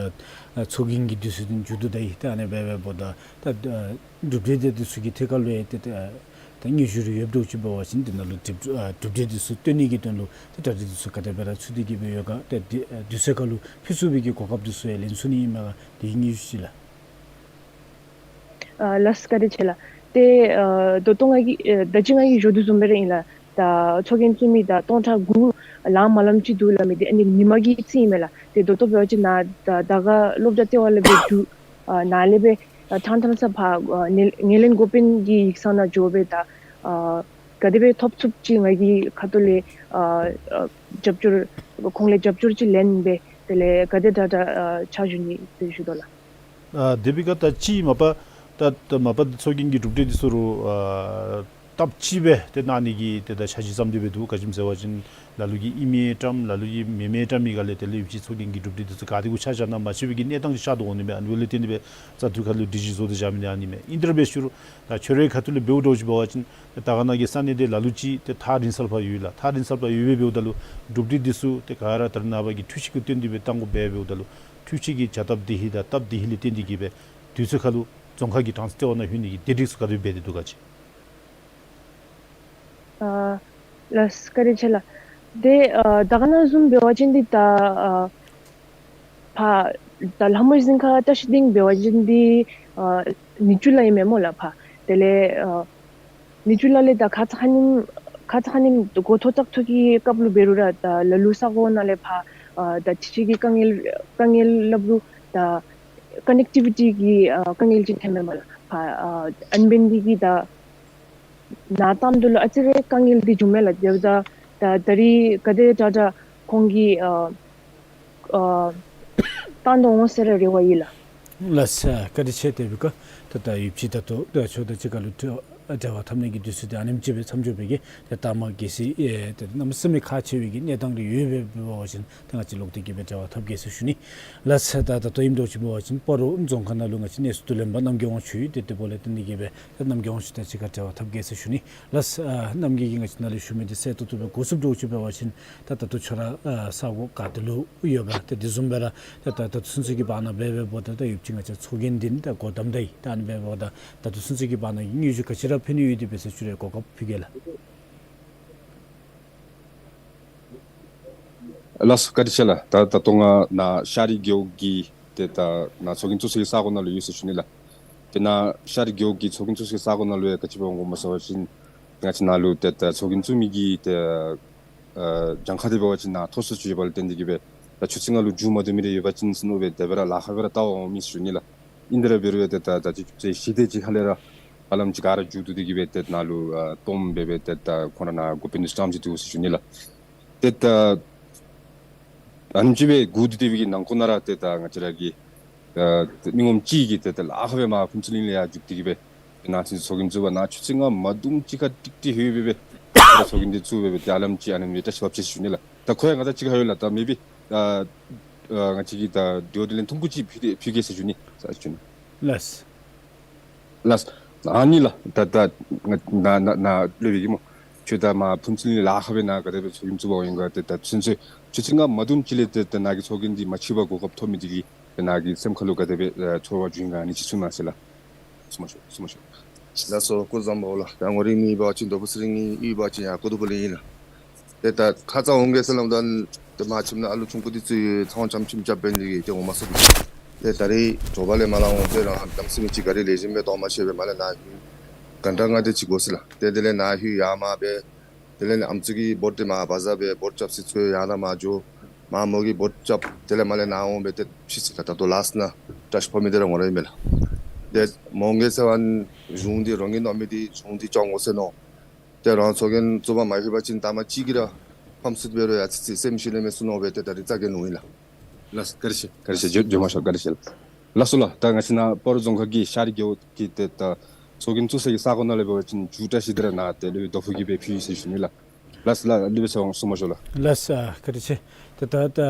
ཨ་ཚོགས་རྒྱན་གྱི་དུས་ཚོད་འདི་མཇུག་བསྡུ་ད་ཡི། ད་ཨ་ནི་སྦེ་འབདཝ་ད་ད་ཨ་གྲུབ་འབྲས་འདི་འདི་ཚུ་གི་ཐད་ཁར་ལུ་ཡང་ཏེ་ད་ད་དངོས་གཞི་རེ་ཡོདཔ་འདྲཝ་ཅིག་འབད་བ་ཅིན་འདི་ནང་ལུ་གྲུབ་ཨ་གྲུབ་འབྲས་འདི་ཚུ་སྟོན་ནི་གི་དོན་ལུ་ཏེ་གྲ་སྒྲིག་འདི་ཚུ་ག་དེ་སྦེ་ར་ཚུད་དེ་གིས་སྦེ་ཡོད་ག། ཏེ་འདི་ཨ་དུས་ཚོད་ཁར་ལུ་ཕུལ་ཚུགས་པའི་གི་གོ་སྐབས་འདི་ཚུ་ཡང་ལེན་ཚུགས་ནི་ཨིན་མས་ག། དེ་གི་དངོས་གཞི་ཅིག་ལགས། ཨ་ལགས་བཀའ་དྲིན་ཆེ་ལགས། ཏེ་ཨ་ད་ལྟོ་ང་གིས་ཨ་ད་ཅི་ང་གིས་ཞུ་དོ་བཟུམ་སྦེ་ར་ཨིན་ལགས། ད་ཚོགས་རྒྱན་བཙུགས་མི་ད་སྟོང་ཕྲག་དགུ་ལང་མ་ལངམ་ཅིག་འདུག་སླབ་མི་འདི་ཨ་ནི་ཉིན་མ་གི་རྩིས་ཨིན་མས་ལགས། ཏེ་ད་ལྟོ་འབད་བ་ཅིན་ནཱ་ད་དར་དཀར་སློབ་གྲྭ་ལྟེ་བ་ལས་སྦེ་འགྱོ་ཨ་ནཱ་ལས་སྦེ་ཨ་ཐང་ཐང་ས་ཕར་ཨ་ངོས་ངོས་ལེན་འགོ་དཔོན་གྱི་ཡིག་ཚང་ནང་འགྱོ་སྦེ་ད་ཨ་ག་དེ་སྦེ་ཐོབ་ཚུགསཔ་ཅིག་ང་གི་ཁ་ཐུག་ལས་ཨ་ཨ་རྒྱབ་སྐྱོར་ཁོང་ལས་རྒྱབ་སྐྱོར་ཅིག་ལེན་སྦེ་དེ་ལས་ག་དེ་དྲག་དྲག་ཨ་ཕྱག་ཞུ་ནི་ཟེར་ཞུ་དོ་ལགས། ཨ་དེ་སྦེ་ག་ད་ཅི་མ་པ་ད་ད་མ་པ་ཚོགས་རྒྱན་གྱི་གྲུབ་འབྲས་འདི་ཚུ་རུང་ཨ་སྟབས་གཅིག་སྦེ་ཏེ་གནང་ནི་གི་ཏེ་ད་འཆར་གཞི་བརྩམས་ཏེ་སྦེ་འདུག། ག་ཅི་སྨོ་ཟེར་བ་ཅིན་ལ་ལུ་གིས་ཨིན་མི་བཀྲམ་ལ་ལུ་གིས་མེན་མེན་བཀྲམ་མི་ག་ལས་དེ་ལས་ཡོད་ཅིག་ཚོགས་རྒྱན་གྱི་གྲུབ་འབྲས་འདི་ཚུ་ག་དེ་གུ་ཆ་བཞག་ན་མ་ཤེས་པའི་གི་གནས་སྟངས་ཅིག་ཤར་དོ་འོང་ནི་མས། ཨ་ནི་འབདཝ་ལས་བརྟེན་ཏེ་སྦེ་བཙག་འཐུ་ཁར་ལུ་སྒྲིག་གཞི་བཟོ་སྟེ་བཞག་མི་འདི་ཨ་ནི་མས། ཨིན་ཏེ་ར་འབད་ཞུ་རུང་ད་ཁྱོད་རའི་ཁ་ཐུག་ལས་འབདཝ་འདྲཝ་ཅིག་འབད་བ་ཅིན་ད་ག་ནང་གི་ས་གནས་འདི་ལ་ལུ་ཅིག་ཏེ་ཐག་རིང་ས་ལུ་ཕར་ཡོད་ལགས། ཐག་རིང་ས་ལུ་ཕར་ཡོད་པས་འབདཝ་ད་ལུ་གྲུབ་འབྲས་འདི་ཚུ་ཏེ་ག་ར་ད་རེས་ནངས་པ་གི་འཕྲུལ་ཆས་ཀྱི་སྟེང་འདི་སྦེ་བཏང་དགོཔ་འབད་འབདཝ་ད་ལུ་འཕྲུལ་ཆས་ཀྱི་བྱ་སྟབས་འདི་ཧེ་དང་སྟབས་འདི་ཧེ་ལས་བརྟེན་ཏེ་གིས་སྦེ་དུས་ཚོད་ཁར་ལུ་རྫོང་ཁག་གི་གྲངས་ལྟེ་བ་ནང་ལྷོད་ནི་གི་དེ་སྒྲིག་སྲོལ་ག་དེ་སྦེ་འབད་དེ་འདུག་ག་ཅིག། ཨ་ལགས་བཀའ་དྲིན་ཆེ་ལགས། ཏེ་ཨ་ད་ག་ནང་བཟུམ་འབད་བ་ཅིན་འདི་ད་ཨ་ཕར་ད་ལྷ་མོ་རྫིང་ཁ་བཀྲ་ཤིས་ལྡིང་འབད་བ་ཅིན་འདི་ཨ་ཉི་ཤུ་ལ་ཨིན་མས་སྨོ་ལགས་ཕར། དེ་ལས་ཨ་ཉི་ཤུ་ལ་ལས་ད་ཁ་ཙ་ཁ་ཉིནམ་ཁ་ཙ་ཁ་ཉིནམ་འགོ་ཐོག་བཙག་འཐུ་གི་སྐབས་ལུ་འབད་རུང་ར་ད་ལ་ལུ་ས་གོ་ནང་ལས་ཕར་ཨ་ད་ཅི་ཅིག་གི་དཀའ་ངལ་དཀའ་ངལ་སླབ་རུང་ད་ཀ་ནེག་ཊི་བི་ཊི་གི་ཨ་དཀའ་ངལ་ཅིག་ཐོན་མས་སྨོ་ལགས་ཕར། ཨ་ཨན་བེན་འདི་གིས་ད་ནཱ་བཏངམ་ད་ལུ་ཨ་ཙི་རེ་དཀའ་ངལ་འདི་བྱུངམ་མས་ལགས། དེ་འབདཝ་ད་ད་རིས་ག་དེ་དྲག་དྲག་ཁོང་གིས་ཨ་ཨ་བཏང་དོ་འོང་ཟེར་རེ་བ་ཡོད་ལགས། ལགས་སོ། བཀའ་དྲིན་ཆེ། དེ་སྦེ་ག་ད་ད་ཡོད་ཅིག་ད་ལྟོ་ད་ཁྱོད་དང་གཅིག་ཁར་ལུ་འབྲེལ་བ་འབྲེལ་བ་འཐབ་ནི་གི་དུས་ཚོད་འདི་ཨ་ནེམ་ཅིག་སྦེ་མཚམས་འཇོག་འབད་གེ། ཏེ་ད་མ་གལ་སྲིད་ཨེ་ཏེ་གནམ་མེད་ས་མེད་ཁག་ཆེ་བའི་གི་གནས་སྟངས་རེ་ཡོད་པས་འབད་བ་ཅིན་ད་ང་བཅས་ལོག་སྟེ་གིས་སྦེ་འབྲེལ་བ་འཐབ་གེ་ཟེར་ཞུ་ནི། ལགས་སོ། ད་ད་ལྟོ་ཨིནམ་འདྲཝ་ཅིག་འབད་བ་ཅིན་སྤ་རོ་རྫོང་ཁག་ནང་ལུ་ང་བཅས་གནས་ཚུལ་བསྡུ་ལེན་པ་རྣམ་རྒྱལ་དབང་ཕྱུག་ཡོད། ཏེ་དེ་འབདཝ་ལས་བརྟེན་ཏེ་གིས་སྦེ་ད་རྣམ་རྒྱལ་དབང་ཕྱུག་དང་གཅིག་ཁར་འབྲེལ་བ་འཐབ་གེ་ཟེར་ཞུ་ནི། ལགས་སོ། ཨ་རྣམ་རྒྱལ་གྱིས་ང་བཅས་ནང་ལུ་ཞུ་མི་འདི་གསལ་ཏོག་ཏོ་སྦེ་གོ་ཚུགསཔ་འདྲཝ་ཅིག་འབད་བ་ཅིན་ད་ད་ལྟོ་ཁྱོད་ར་ཨ་ས་གོ་ག་ཏེ་ལུ་ཡོད་ག། ཏེ་དེ་བཟུམ་སྦེ་ར་ད་ད་ད་ལྟོ་ཚུན་ཚོད་ཀྱི་བར་ན་འབད་འབདཝ་ད་ད་ཡོད་ཅིག་ང་བཅས་ཚོགས་རྒྱན་འདི་ད་སྒོ་བསྡམས་ད་ཡི། ད་ཨ་ནི་འབདཝ་ད་ད་ལྟོ་ཚུན་ཚོད་ཀྱི་བར་ན་གི་དངོས་གཞི་ག་ཅི་ར་ཕན་ནུས་ཡོད་དེ་འབད་ཟེར་ཁྱོད་ར་གོ་སྐབས་ཕུལ་གེ་ལགས། ལགས་སོ། བཀའ་དྲིན་ཆེ་ལགས། ད་ད་ལྟོ་ང་ནཱ་ཤར་རི་རྒེད་འོག་གི་ཏེ་ད་ནཱ་ཚོགས་རྒྱན་བཙུགས་སའི་ས་གོ་ནང་ལུ་ཡོད་ཟེར་ཞུ་ནི་ལགས། ཏེ་ནཱ་ཤར་རི་རྒེད་འོག་གི་ཚོགས་རྒྱན་བཙུགས་སའི་ས་གོ་ནང་ལུ་ཡང་ག་ཅི་འབད་འོང་གོ་སྨོ་ཟེར་བ་ཅིན་ང་བཅས་ནཱ་ལུ་ཏེ་ད་ཚོགས་རྒྱན་བཙུགས་མི་གི་ཏེ་ ཨ་གྱངས་ཁ་འདི་འབད་བ་ཅིན་ནཱ་མཐོ་སུ་ཅིག་ཡོད་པ་ལས་བརྟེན་ཏེ་གིས་སྦེ་ད་ཆུ་ཚོད་ལྔ་ལུ་མཇུག་མ་བསྡུ་མི་རེ་ཡོད་པ་ཅིན་ཟེར་མནོ་སྦེ་དེ་སྦེ་ར་ལཱ་ཁག་སྦེ་ར་བལྟ་བར་འོང་མི་ཟེར་ཞུ་ནི་ལགས། ཨིན་དེ་ར་འབད་རུང་ཏེ་ད་ད་ཅི་ཆུ་ཚོད་བཞི་དེ་ཅིག་ཁ་ལས་ར་ཧ་ལམ་ཅིག་ག་ར་མཇུག་བསྡུ་སྟེ་གིས་སྦེ་ཏེ་ནཱ་ལུ་ཨ་སྟོངམ་སྦེ་སྦེ་ཏེ་ད་ཁོང་ར་ནཱ་འགོ་དཔོན་འདི་ཚུ་བཀྲམ་སྟེ་འདུག་ཟེར་ཞུ་ནི་ལགས། ཏེ་ད་ཨ་ནེམ་ཅིག་སྦེ་སྒུག་སྡོད་སྡོད་པའི་གི་ནང་འཁོད་ནང་ར་ཏེ་ད་ང་བཅས་ར་གི་ཨ་མི་ངོམ་ཅིག་གིས་ཏེ་ད་ལཱ་ཁག་སྦེ་མར་ཕུན་ཚོགས་གླིང་ལས་ཡར་འགྱོ་སྟེ་གིས་སྦེ་ཏེ་ནཱ་ཚུན་ཚོད་ཚོགས་རྒྱན་བཙུགས་པར་ནཱ་ཆུ་ཚོད་ལྔ་མ་བསྡུཝ་ཅིག་ཁར་ཀྲིག་ཀྲི་ལྷོད་སྦེ་སྦེ་ཏེ་ཚོགས་རྒྱན་འདི་བཙུགས་སྦེ་སྦེ་ཏེ་ཧ་ལམ་ཅིག་ཨ་ནེམ་སྦེ་བཀྲ་ཤིས་འབབ་ཅི་ཟེར་ཞུ་ནི་ལགས། ད་ཁོ་ཡང་ང་དང་གཅིག་ཁར་ཡོད་ལགས། ད་མེ་འབི་ཨ་ཨ་ང་བཅས་ཀྱིས་ད་དེ་འོ་དེ་ལས་ཐུང་ཀུ་ཅིག་ཕུལ་ཏེ་ཕུལ་གེ་ཟེར་ཞུ་ནི་ཟེར་ཞུ་ནི། ལགས། ལགས། ཨ་ནི་ལགས། ད་ད་ང་ནཱ་ནཱ་ནཱ་སློབ་དཔོན་གྱིས་སྨོ། ཁྱོད་ད་མར་ཕུན་ཚོགས་གླིང་ལཱ་ཁག་སྦེ་ནཱ་ག་དེ་སྦེ་ཚོགས་རྒྱན་བཙུགས་པར་འོང་ཡི་ག། ཏེ་ད་ཚུན་ཚོད་ཆུ་ཚོད་ལྔ་མ་བསྡུཝ་ཅིག་ལས་ཏེ་ད་ནཱ་གི་ཚོགས་རྒྱན་འདི་མ་ཕྱིས་པར་གོ་སྐབས་ཐོབ་མི་འདི་གིས་ཏེ་ནཱ་གི་སེམས་ཁ་ལུ་ག་དེ་སྦེ་ཨ་ཚོར་བ་བྱུང་ཡི་ག། ཨ་ནི་ཅིག་གསུང་གནང་ཟེར་ལགས། གསུང་མ་ཤོག། གསུང་མ་ཤོག། ལགས་སོ། སྐུ་གཟུགས་བཟང་པོ་ལགས། ད་ངོ་རིས་ཨིན་པ་ཅིན་རྡོ་ཕུ་སི་རི་ཨིན། གཡུས་པ་ཅིན་ཡར་ཀོ་ཏོ་པ་ལི་ཨིན་ལགས། ཏེ་ད་ཁ་ཙ་འོང་གེ་ཟེར་སླབ་ད་ཏེ་མར་ཁྱིམ་ནང་ཨ་ལུ་ཆུང་ཀུ་འདི་ཚུ་ཚོང་ཙམ་ཁྱིམ་རྐྱབ་འབད་ནི་འདི་གིས་ཏེ་འོང་མ་ཚུགས། ཏེ་ད་རིས་དྲོ་པ་ལས་མར་ལས་འོང་སྟེ་རང་གནམ་མེད་ས་མེད་ཅིག་ག་རི་ལེགས་ཤོམ་སྦེ་གཏོགས་མ་ཤེས་པས། མར་ལས་ནཱ་ལྷོད་གན་ཊ་ལྔ་དེ་ཅིག་འགོར་ཅི་ལགས། ཏེ་དེ་ལས་ནཱ་ལྷོད་ཡར་མར་འབད། དེ་ལས་ཨམ་སྲུ་གིས་བོཊ་འདི་མར་བ་ཛར་འབད་བོཊ་རྐྱབ་ཅི། ཚུར་ཡར་ནཱ་མར་འགྱོ། མར་མོ་གིས་བོཊ་རྐྱབ། དེ་ལས་མར་ལས་ནཱ་འོང་སྦེ་ཏེ་ཕྱིས་ཅི་ལགས། ད་ལྟོ་ལཱསཊ་ནང་བཀྲ་ཤིས་ཕབ་མི་འདི་ར་ངོ་ར་ཨིན་མས་ལགས། ཏེ་མོ་འོང་གེ་ཟེར་བ་ཅིན་གཞུང་འདི་རོགས་ངེས་མནོ་མི་འདི་གཞུང་འདི་བཅོ་དགོ་ཟེར་མནོ། ཏེ་རང་ཚོགས་རྒྱན་བཙུགས་པར་མ་ལྷོད་པ་ཅིན་ད་མ་གཅིག་གིས་ར་ཕམ་སུད་འབད་རུང་ཡང་ཅིག་ཅིག་སེམས་ཤི་ལེ་མེད་ཟེར་མནོ་སྦེ་ཏེ་ད་རིས་རྩ་འགེངས་ནུག་ཨིན་ལགས། ལགས། བཀྲ་ཤིས། བཀྲ་ཤིས། བརྗོད་བརྗོད་མ་ཤོག། བཀྲ་ཤིས་ལགས། ལགས་སོ་ལགས། ད་ང་བཅས་ནཱ་སྤ་རོ་རྫོང་ཁག་གི་ཤར་རྒེད་འོག་གི་ཏེ་ད་ཚོགས་རྒྱན་བཙུགས་ས་གི་ས་གོ་ནང་ལས་འབད་བ་ཅིན་མཇུག་བཀྲ་ཤིས་འདི་ར་ནཱ་ཏེ་སློབ་དཔོན་རྡོ་ཕུ་གིས་སྦེ་ཕུལ་ཡི་ཟེར་ཞུ་ནི་ལགས། ལགས་སོ་ལགས། སློབ་དཔོན་ཟེར་འོང་གསུང་མ་ཤོག་ལགས། ལགས་སོ། བཀྲ་ཤིས། ཏེ་ད་ད་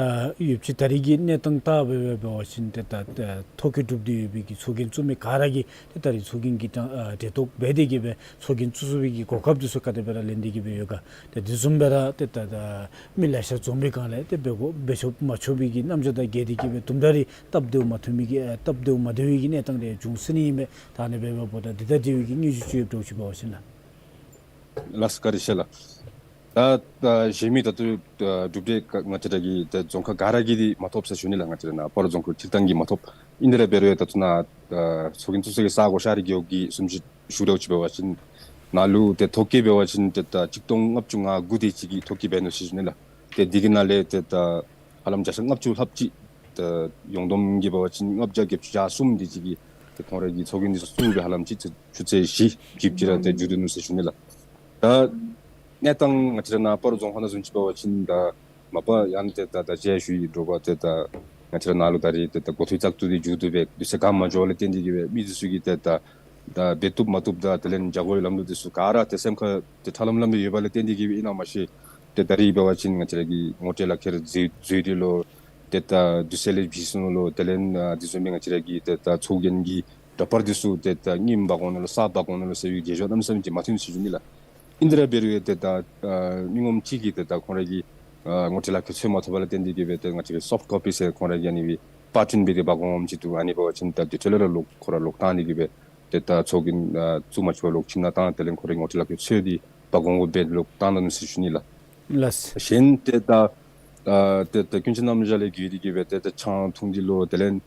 ཡོདཔ་ཅིག་ད་རིས་ཀྱི་གནས་སྟངས་ལྟ་སྦེ་འབད་བ་ཅིན་ཏེ་ད་ད་ཐོ་བཀོད་གྲུབ་སྟེ་ཡོད་པའི་གི་ཚོགས་རྒྱན་བཙུགས་མི་ག་ར་གིས་ཏེ་ད་རིས་ཚོགས་རྒྱན་གྱི་གྲ་ཨ་གྲལ་གཏོགས་འབད་དེ་གིས་སྦེ་ཚོགས་རྒྱན་བཙུགས་ཚུགས་པའི་གི་གོ་སྐབས་འདི་ཚུ་ག་དེ་སྦེ་ར་ལེན་ཏེ་གིས་སྦེ་ཡོད་ག། ཏེ་དེ་བཟུམ་སྦེ་ར་ཏེ་ད་ད་མི་ལེ་ཤ་འཛོམས་པའི་སྒང་ལས་ཏེ་འབད་དགོ་འབད་ཆོག་མ་ཆོག་པའི་གི་རྣམ་གཞག་དང་འགལ་ཏེ་གིས་སྦེ་དུམ་གྲ་རེ་སྟབས་བདེཝ་མ་ཐོན་མི་གི་ཨ་སྟབས་བདེཝ་མ་བདེ་བའི་གི་གནས་སྟངས་རེ་བྱུང་སྲིད་ནི་ཨིན་པས། ད་ཨ་ནི་འབདཝ་ད་འདི་དང་འབྲེལ་བའི་གི་དངོས་གཞི་ཅིག་ཡོདཔ་འདྲཝ་ཅིག་འབད་བ་ཅིན་ལགས། ལགས་སོ། བཀའ་དྲིན་ཆེ་ལགས། ད་ད་གཞན་མི་ད་ལྟོ་ཨ་གྲུབ་འབྲས་ང་བཅས་ར་གི་ད་རྫོང་ཁག་ག་ར་གིས་འདི་མ་ཐོབ་ཟེར་ཞུ་ནི་ལགས། ང་བཅས་ར་ནཱ་སྤ་རོ་རྫོང་ཁག་སྤྱིར་བཏང་གིས་མ་ཐོབ། ཨིན་དེ་ར་འབད་རུང་ད་ལྟོ་ནཱ་ཨ་ཚོགས་རྒྱན་བཙུགས་ས་གི་ས་གོ་ཤར་རྒེད་འོག་གི་བཟུམ་ཅིག་ཞུ་འདྲཝ་ཅིག་འབད་བ་ཅིན་ནཱ་ལུ་ཏེ་ཐོ་བཀོད་འབད་བ་ཅིན་ཏེ་ད་གཅིག་སྟོང་ལྔ་བཅུ་ང་དགུ་དེ་ཅིག་གིས་ཐོ་བཀོད་འབད་ནུག་ཟེར་ཞུ་ནི་ལགས། ཏེ་འདི་གི་ནང་ལས་ཏེ་ད་ཧ་ལམ་བརྒྱ་ཆ་ལྔ་བཅུ་ལྷགཔ་ཅིག་ད་ཡོངས་བསྡོམས་ཀྱིས་འབད་བ་ཅིན་ལྔ་བརྒྱ་བརྒྱད་ཅུ་གྱ་གསུམ་དེ་ཅིག་གིས་ཏེ་ཁོང་ར་གི་ཚོགས་རྒྱན་འདི་ཚུ་བཙུགས་སྦེ་ཧ་ལམ་ཅིག་ཆུ་ཚོད་བཞི་ཅིག་ཅིག་ར་ཏེ་མཇུག་བསྡུ་ནུག་ཟེར་ཞུ་ནི་ལགས། ད་གནས་སྟངས་ང་བཅས་ར་ནཱ་སྤ་རོ་རྫོང་ཁག་ནང་བཟུམ་ཅིག་འབད་བ་ཅིན་ད་མ་པ་ཡང་ཏེ་ད་ད་ཅི་ཞུ་ཡི་འདྲཝ་ད་ཏེ་ད་ང་བཅས་ར་ནཱ་ལུ་ད་རིས་ཏེ་ད་འགོ་ཐོག་བཙག་འཐུ་འདི་མཇུག་བསྡུ་སྦེ་དུས་ཚོད་གང་མ་འགྱོ་བ་ལས་བརྟེན་ཏེ་གིས་སྦེ་མི་འདི་ཚུ་གིས་ཏེ་ད་ད་འབད་བཏུབ་མ་བཏུབ་དང་དེ་ལས་བྱ་སྒོའི་ལམ་ལུགས་འདི་ཚུ་ག་ར་ཏེ་སེམས་ཁར་ཏེ་ཁྲ་ལམ་ལམ་སྦེ་ཡོད་པ་ལས་བརྟེན་ཏེ་གིས་སྦེ་ཨིན་ན་མ་ཤེས། ཏེ་ད་རིས་འབད་བ་ཅིན་ང་བཅས་ར་གི་ངོ་སྤྲོད་ལག་ཁྱེར་འཛོལ་འཛོལ་ཏེ་ལོ། ཏེ་ད་དུས་ཚོད་ལས་བྱིན་སོང་ནུག་ལོ། དེ་ལས་ཨ་དེ་བཟུམ་མའི་ང་བཅས་ར་གི་ཏེ་ད་ཚོགས་རྒྱན་གྱི་འདྲ་པར་འདི་ཚུ་ཏེ་ད་རྙིངམ་འབག་འོང་ནི་ལོ་གསརཔ་འབག་འོང་ནི་ལོ་ཟེར་བའི་གི་བྱ་སྤྱོད་གནམ་མེད་ས་མེད་ཅིག་མ་ཐོན་ཟེར་ཞུ་ནི་ལགས། ཨིན་དེ་ར་འབད་རུང་ཏེ་ད་ཨ་མི་ངོམ་ཅིག་གིས་ཏེ་ད་ཁོང་ར་གི་ཨ་ངོ་སྤྲོད་ལག་ཁྱེར་འཚོལ་མ་ཐོབ་པ་ལས་བརྟེན་ཏེ་གིས་སྦེ་ཏེ་ང་བཅས་ཀྱིས་སོཕཊ་ཀོ་པི་ཟེར་ཁོང་ར་གིས་ཨ་ནི་སྦེ་པར་སྐྲུན་འབད་དེ་འབག་འོངམ་ཅིག་འདུག། ཨ་ནི་འབད་བ་ཅིན་ད་དེ་འཕྲོ་ལས་ར་ལོག་ཁོ་ར་ལོག་བཏང་ནི་གིས་སྦེ་ཏེ་ད་ཚོགས་རྒྱན་ཨ་བཙུགས་མ་ཚུགས་པར་ལོག་ཁྱིམ་ནང་བཏང་། དེ་ལས་ཁོ་རའི་ངོ་སྤྲོད་ལག་ཁྱེར་འཚོལ་ཏེ་འབག་འོང་དགོ་པས་ལོག་བཏང་ད་ནུག་ཟེར་ཞུ་ནི་ལགས། ལགས། གཞན་ཏེ་ད་ཨ་ཏེ་ད་ཀུན་སྤྱོད་རྣམ་གཞག་ལས་འགལ་ཏེ་གིས་སྦེ་ཏེ་ད་ཆང་འཐུང་སྟེ་ལོ་དེ་ལས་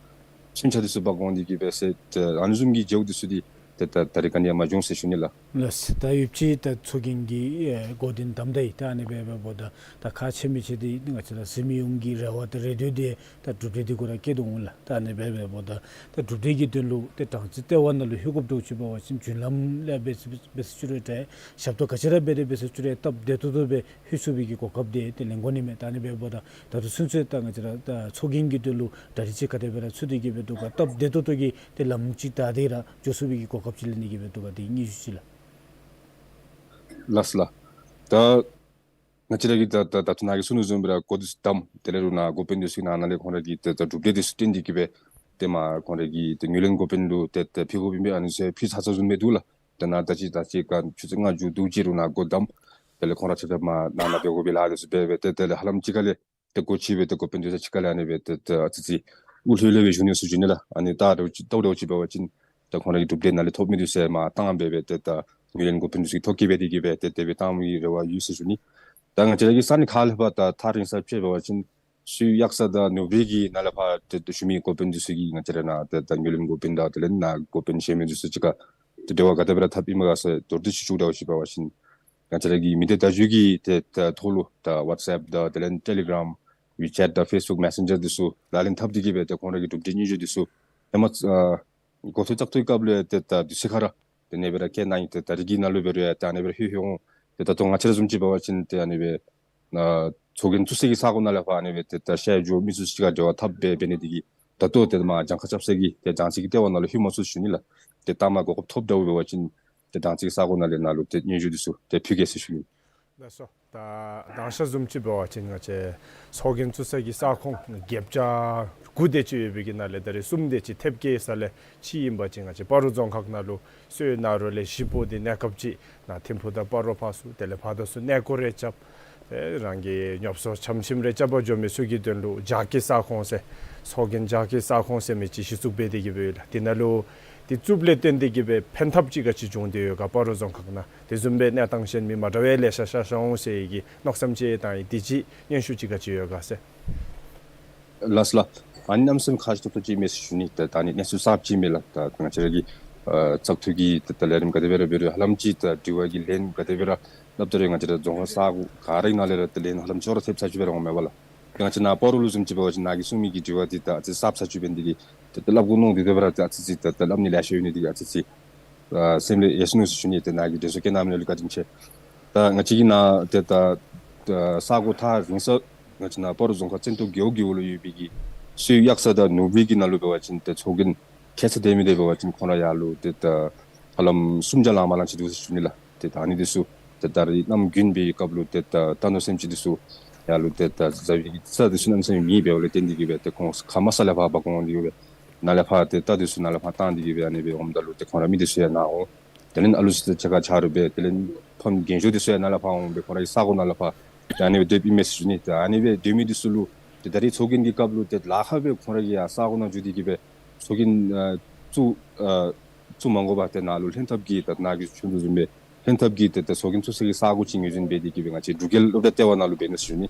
ཁྱིམ་ཆས་འདི་ཚུ་འབག་འོང་སྟེ་གིས་སྦེ་ཟེར་ཏེ་ཨ་ནི་བཟུམ་གྱི་བྱ་བ་འདི་ཚུ་འདི་ཏེ་ད་ད་རིས་ག་ནི་ཡང་མ་བྱུང་ཟེར་ཞུ་ནི་ལགས། ལགས། ད་ཡོདཔ་ཅིག་ད་ཚོགས་རྒྱན་གྱི་ཨེ་འགོ་འདྲེན་དམ་དྲག་ཡི། ད་ཨ་ནི་འབད་འབདཝ་ད་ད་ཁག་ཆེ་མི་ཆེ་འདི་ང་བཅས་ར་གཟིགས་མི་ཡོངས་ཀྱི་རེ་བ་དང་རེ་འདོད་འདི་ད་གྲུབ་འབྲས་འདི་གུ་ར་བསྐྱེད་དོ་འོང་ལགས། ད་ཨ་ནི་འབད་འབདཝ་ད་ད་གྲུབ་འབྲས་ཀྱི་དོན་ལུ་ཏེ་གྲངས་ཅིག་ལྟེ་བ་ནང་ལུ་ལྷོད་དགོཔ་འདྲཝ་ཅིག་འབད་བ་ཅིན་རྒྱུན་ལམ་ལས་འབད་འབད་ཟེར་ཅི་རུང་ཏེ་ཞབས་ཏོག་ག་ཅི་ར་འབད་དེ་འབད་ཟེར་ཅི་རུང་སྟབས་བདེ་ཏོག་ཏོ་སྦེ་ལྷོད་ཚུགས་པའི་གི་གོ་སྐབས་འདི་ཏེ་ལེན་དགོ་ནི་མས། ད་ཨ་ནི་འབདཝ་ད་ད་ལྟོ་ཚུན་ཚོད་ད་ང་བཅས་ར་ད་ཚོགས་རྒྱན་གྱི་དོན་ལུ་གྲ་སྒྲིག་ཅིག་ག་དེ་སྦེ་ར་ཚུད་དེ་གིས་སྦེ་འདུག་ག། སྟབས་བདེ་ཏོག་ཏོ་གིས་ཏེ་ལམ་ཅིག་བདའ་སྟེ་ར་འགྱོ་ཚུགས་པའི་གི་གོ་སྐབས་ཅིག་ལེན་ནི་གི་སྦེ་འདུག་ག། དེ་གི་དངོས་གཞི་ཅིག་ལགས། ལགས་ལགས། ད་ང་བཅས་ར་གིས་ད་ད་ད་ལྟོ་ནཱ་གིས་གསུངས་དོ་བཟུམ་སྦེ་ར་འགོ་འདི་ཚུ་དམ། དེ་ལས་རུང་ནཱ་འགོ་དཔོན་འདི་ཚུ་ནཱ་ནཱ་ལས་ཁོང་ར་གི་ད་ད་གྲུབ་འབྲས་འདི་ཚུ་བཏོན་ཏེ་གིས་སྦེ་ཏེ་མར་ཁོང་ར་གི་ཏེ་ངོས་ལེན་འགོ་དཔོན་ལུ་ཏེ་ཏེ་ཕུལ་དགོཔ་ཨིན་པས། ཨ་ནི་ཚུ་ཕུལ་ཚར་ཚརཝ་བཟུམ་སྦེ་འདུག་ལགས། ད་ནཱ་ད་ཅི་ད་ཅི་ག་ཆུ་ཚོད་ལྔ་མཇུག་བསྡུ་ཅི་རུང་ནཱ་འགོ་དམ། དེ་ལས་ཁོང་ར་ཆ་ཁྱབ་མར་ནཱ་ནཱ་འབད་དགོ་པའི་ལཱ་འདི་ཚུ་འབད་འབད་ཏེ་དེ་ལས་ཧ་ལམ་ཅིག་ཁ་ལས་ཏེ་འགོ་ཁྲིད་སྦེ་ཏེ་འགོ་དཔོན་འདི་ཚུ་གཅིག་ཁར་ལས་ཨ་ནི་སྦེ་ཏེ་ཏེ་ཨ་ཙི་ཅིག་དབུ་ལྷོད་ལྷོད་སྦེ་བཞུགས་ནུག་ཟེར་ཞུ་ནི་ལགས། ཨ་ནི་ད་འདྲཝ་ཅིག་ལྟཝ་འདྲཝ་ཅིག་འབད་བ་ཅིན་ད་ཁོང་ར་གི་གྲུབ་འབྲས་ནཱ་ལས་ཐོབ་མི་འདི་ཚུ་མར་བཏང་སྦེ་སྦེ་ཏེ་ད་ངོས་ལེན་འགོ་དཔོན་འདི་ཚུ་གིས་ཐོ་བཀོད་འབད་དེ་གིས་སྦེ་ཏེ་དེ་སྦེ་བཏང་མི་གི་རེ་བ་ཡོད་ཟེར་ཞུ་ནི། ད་ང་བཅས་ར་གི་ས་གནས་ཁག་ལས་ཕར་ད་ཐག་རིང་ས་ཅིག་འབད་བ་ཅིན་ཤུལ་གཡག་ས་དང་ནོར་བུ་གི་ནང་ལས་ཕར་ཏེ་ཏེ་ཞུ་མི་འགོ་དཔོན་འདི་ཚུ་གིས་ང་བཅས་ར་ནཱ་ཏེ་ད་ངོས་ལེན་འགོ་དཔོན་དང་དེ་ལས་ནཱ་འགོ་དཔོན་གཞན་མི་འདི་ཚུ་གཅིག་ཁར་ཏེ་འབྲེལ་བ་ག་དེ་སྦེ་ར་འཐབ་ཨིན་མས་ག་ཟེར་མདོར་བསྡུས་ཅིག་ཞུ་འདྲཝ་ཅིག་འབད་བ་ཅིན་ ང་བཅས་ར་གི་མི་སྡེ་བརྡ་བརྒྱུད་ཀྱི་ཏེ་ད་ཐོག་ལུ་ད་ཝཊས་ཨེཔ་དང་དེ་ལས་ཊེ་ལི་གརམ་ཝི་ཅེཊ་དང་ཕེསི་བུཀ་མེ་སེན་ཇར་འདི་ཚུ་ལག་ལེན་འཐབ་སྟེ་གི་སྦེ་ཏེ་ཁོང་ར་གི་གྲུབ་འབྲས་སྙན་ཞུ་འདི་ཚུ་ཧེ་མ་ཨ་འགོ་ཐོག་བཙག་འཐུའི་སྐབས་ལུ་ཡང་ཏེ་ད་དུས་ཚོད་ཁར་ར་ཏེ་ཨ་ནི་སྦེ་ར་བཀལ་གནང་ཡི། ཏེ་ད་རིས་ཀྱི་ནང་ལུ་འབད་རུང་ཡང་ཏེ་ཨ་ནི་སྦེ་ར་ལྷོད་ལྷོད་འོང་། ཏེ་ད་ལྟོ་ང་བཅས་ར་བཟུམ་ཅིག་འབད་བ་ཅིན་ཏེ་ཨ་ནི་སྦེ་ཨ་ཚོགས་རྒྱན་བཙུགས་སའི་གི་ས་གོ་ནང་ལས་ཕར་ཨ་ནི་སྦེ་ཏེ་ད་ཤར་ཕྱོགས་མི་སེར་ཚུ་གཅིག་ཁར་འབྲེལ་བ་འཐབ་སྦེ་འབད་ནི་འདི་གིས་ད་ལྟོ་ཏེ་མར་གྱངས་ཁ་རྐྱབ་ས་གི་ཏེ་གྱང་ཚད་ཀྱི་ལྟེ་བ་ནང་ལུ་ལྷོད་མ་ཚུགས་ཞུ་ནི་ལགས། ཏེ་ལྟ་མ་གོ་སྐབས་ཐོབ་འདྲཝ་འབད་བ་ཅིན་ཏེ་གྱང་ཚད་ཀྱི་ས་གོ་ནང་ལས་ནཱ་ལུ་ཏེ་སྙན་ཞུ་འདི་ཚུ་ཏེ་ཕུལ་གེ་ཟེར་ཞུ་ནི། ལགས་སོ། ད་དང་ཤ་བཟུམ་ཅིག་འབད་བ་ཅིན་ང་བཅས་ཚོགས་རྒྱན་བཙུགས་ས་གི་ས་ཁོངས་བརྒྱད་བརྒྱ་དགུ་དེ་ཅིག་ཡོད་པའི་གི་ནང་ལས་ད་རིས་གསུམ་དེ་ཅིག་ཐེབས་བསྐྱལ་ས་ལས་གཅིག་ཨིན་པ་ཅིན་ང་བཅས་སྤ་རོ་རྫོང་ཁག་ནང་ལུ་སོ་ནཱ་རོ་ལས་བཞི་པོ་འདི་གནས་སྐབས་ཅིག་ནཱ་ཐིམ་ཕུག་དང་སྤ་རོ་ཕར་ཚུ་དེ་ལས་ཕར་དང་ཚུར་གནས་སྐོར་རེ་རྐྱབ། ཏེ་རང་གི་ཉོ་ཚོང་ཆམ་ཆིམ་རེ་རྐྱབ་པར་འགྱོ་མི་ཚུ་གི་དོན་ལུ་རྒྱ་སྐྱེད་ས་ཁོངས་ཟེར་ཚོགས་རྒྱན་རྒྱ་སྐྱེད་ས་ཁོངས་ཟེར་མི་ཅིག་གཞི་བཙུགས་འབད་དེ་གི་སྦེ་ཡོད་ལགས། དེ་ནང་ལུ་དེ་བཙུགསཔ་ལས་བརྟེན་ཏེ་གི་སྦེ་ཕན་ཐབས་ཅིག་ག་ཅི་བྱུང་སྟེ་ཡོད་ག་སྤ་རོ་རྫོང་ཁག་ནང་དེ་བཟུམ་སྦེ་གནས་སྟངས་གཞན་མི་མ་འདྲཝ་ལེ་ཤ་ཤར་ཤར་འོང་ཟེར་བའི་གི་མནོ་བསམ་ཅིག་བཏང་ཡི། དེ་ཅིག་སྙན་ཞུ་ཅིག་ག་ཅི་ཡོད་ག་ཟེར། ལགས་ལགས། ཨ་ནི་གནམ་མེད་ས་མེད་ཁག་ཆེ་ཏོག་ཏོ་ཅིག་མས་ཟེར་ཞུ་ནི། ད་ད་ཨ་ནི་གནས་ཚུལ་གསརཔ་ཅིག་མས་ལགས། ད་ང་བཅས་ར་གི་ཨ་བཙག་འཐུ་གི་ད་ད་ལས་རིམ་ག་དེ་སྦེ་ར་འབད་རུང་ཧ་ལམ་ཅིག་ད་དྲི་བ་གི་ལན་ག་དེ་སྦེ་ར་སླབ་ད་རུང་ང་བཅས་ར་རྫོང་ཁག་ས་གོ་ག་ར་གི་ནང་ལས་ར་ད་ལན་ཧ་ལམ་ཅིག་ར་ཐེབས་ཚར་ཅིག་སྦེ་ར་འོང་མས་པ་ལགས། ང་བཅས་ནཱ་སྤ་རོ་ལུ་བཟུམ་ཅིག་འབད་བ་ཅིན་ནཱ་གིས་གསུང་མི་གི་དྲི་བ་འདི་ད་ཨ་ཙི་གསརཔ་ཚར་ཅིག་འབད་ནི་འདི་གིས་ད་ད་སླབ་དགོ་མནོ་སྟེ་དེ་སྦེ་ར་ད་ཨ་ཙི་ཅིག་ད་ད་སླབ་ནི་ལེ་ཤ་ཡོད་ནི་འདི་གིས་ཨ་ཙི་ཅིག་ཨ་སེམས་ལས་ཡལ་སོ་ནུག་ཟེར་ཞུ་ནི། ཏེ་ནཱ་གིས་དྲན་གསོ་བཀལ་གནང་མི་ལུ་བཀའ་དྲིན་ཆེ། ད་ང་བཅས་ཀྱི་ནཱ་ཏེ་ད་ད་ས་གོ་ཐག་རིང་ས་ང་བཅས་ནཱ་སྤ་རོ་རྫོང་ཁག་བཙན་ཏོ་རྒེད་འོག་རྒེད་འོག་ལུ་ཡོད་པའི་གི་སོ་གཡག་ས་དང་ནོར་བུ་གི་ནང་ལུ་འབད་བ་ཅིན་ཏེ་ཚོགས་རྒྱན་ཁྱད་ཚད་ལྡན་མི་འདི་འབད་བ་ཅིན་ཁོང་ར་ཡར་ལུ་ཏེ་ད་ཧ་ལམ་གསུམ་བརྒྱ་ལང་མ་ལང་ཅིག་འདུག་ཟེར་ཞུ་ནི་ལགས། ཏེ་ད་ཨ་ནི་འདི་ཚུ་ཏེ་ད་རིས་གནམ་དགུན་པའི་སྐབས་ལུ་ཏེ་ད་རྟ་ནོར་སེམས་ཅན་འདི་ཚུ་ཡར་ལུ་ཏེ་ད་བཟའ་བའི་གི་རྩྭ་འདི་ཚུ་གནམ་མེད་ས་མེད་མེད་པས། འོ་ལས་བརྟེན་ཏེ་གི་སྦེ་ཏེ་ཁོང་ཁ་མ་ས་ལས་ཕར་འབག་འོང་སྟེ་གི་སྦེ་ནཱ་ལས་ཕར་ཏེ་རྟ་འདི་ཚུ་ནཱ་ལས་ཕར་བཏང་སྟེ་གི་སྦེ་ཨ་ནི་སྦེ་འོངམ་ད་ལུ་ཏེ་ཁོང་ར་མི་འདི་ཚུ་ཡང་ནཱ་འོང་། དེ་ལས་ཨ་ལུ་ཚུ་ཏེ་ཕྱེད་ཀ་ཆ་རོགས་འབད། དེ་ལས་ཕམ་རྒན་ཤོས་འདི་ཚུ་ཡང་ནཱ་ལས་ཕར་འོང་སྦེ་ཁོང་ར་གི་ས་གོ་ནང་ལས་ཕར་ཏེ་ཨ་ནི་སྦེ་སྡོདཔ་ཨིན་མས་ཟེར་ཞུ་ནི། ཏེ་ཨ་ནི་སྦེ་སྡོད་མི་འདི་ཚུ་ལུ་ཏེ་ད་རིས་ཚོགས་རྒྱན་གྱི་སྐབས་ལུ་ཏེ་ལཱ་ཁག་སྦེ་ཁོང་ར་གིས་ཡར་ས་གོ་ནང་འགྱོ་སྟེ་གི་སྦེ་ཚོགས་རྒྱན་ཨ་བཙུགས་ཨ་བཙུགས་མ་དགོ་པར་ཏེ་ནཱ་ལུ་ལྷན་ཐབས་ཀྱིས་ད་ནཱ་གིས་ཞུ་དོ་བཟུམ་སྦེ་ལྷན་ཐབས་ཀྱིས་ཏེ་ད་ཚོགས་རྒྱན་བཙུགས་ས་གི་ས་གོ་ཅིག་ངོས་འཛིན་འབད་དེ་གི་སྦེ་ང་བཅས་འབྲུག་རྒྱལ་སློབ་གྲྭ་ལྟེ་བ་ནང་ལུ་འབད་ནུག་ཟེར་ཞུ་ནི།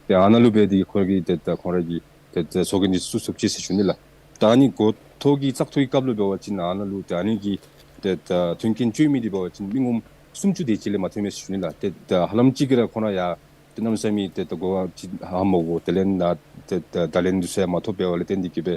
ཏེ་ཨ་ནཱ་ལུ་འབད་དེ་ཁོང་གིས་ཏེ་ད་ཁོང་ར་གིས་ཏེ་ད་ཚོགས་རྒྱན་འདི་བཙུགས་ཚུགས་ཅི་ཟེར་ཞུ་ནི་ལགས། ད་ཨ་ནི་འགོ་ཐོག་གི་བཙག་འཐུའི་སྐབས་ལུ་འབད་བ་ཅིན་ཨ་ནཱ་ལུ་ཏེ་ཨ་ནི་གི་ཏེ་ད་མཐུན་རྐྱེན་སྤྱོད་མི་འདི་འབད་བ་ཅིན་མི་ངོམ་སུམ་ཅུ་དེ་ཅིག་ལས་མ་ཐོན་མས་ཟེར་ཞུ་ནི་ལགས། ཏེ་ད་ཧ་ལམ་ཅིག་གིས་ར་ཁོང་ར་ཡར་ཏེ་གནམ་མེད་ས་མེད་ཏེ་ད་གོ་བ་ཅིག་ཧ་མ་གོ། དེ་ལས་ནཱ་ཏེ་ད་ད་ལན་འདི་ཚུ་ཡང་མ་ཐོབ་པས། འོ་ལས་བརྟེན་ཏེ་གི་སྦེ་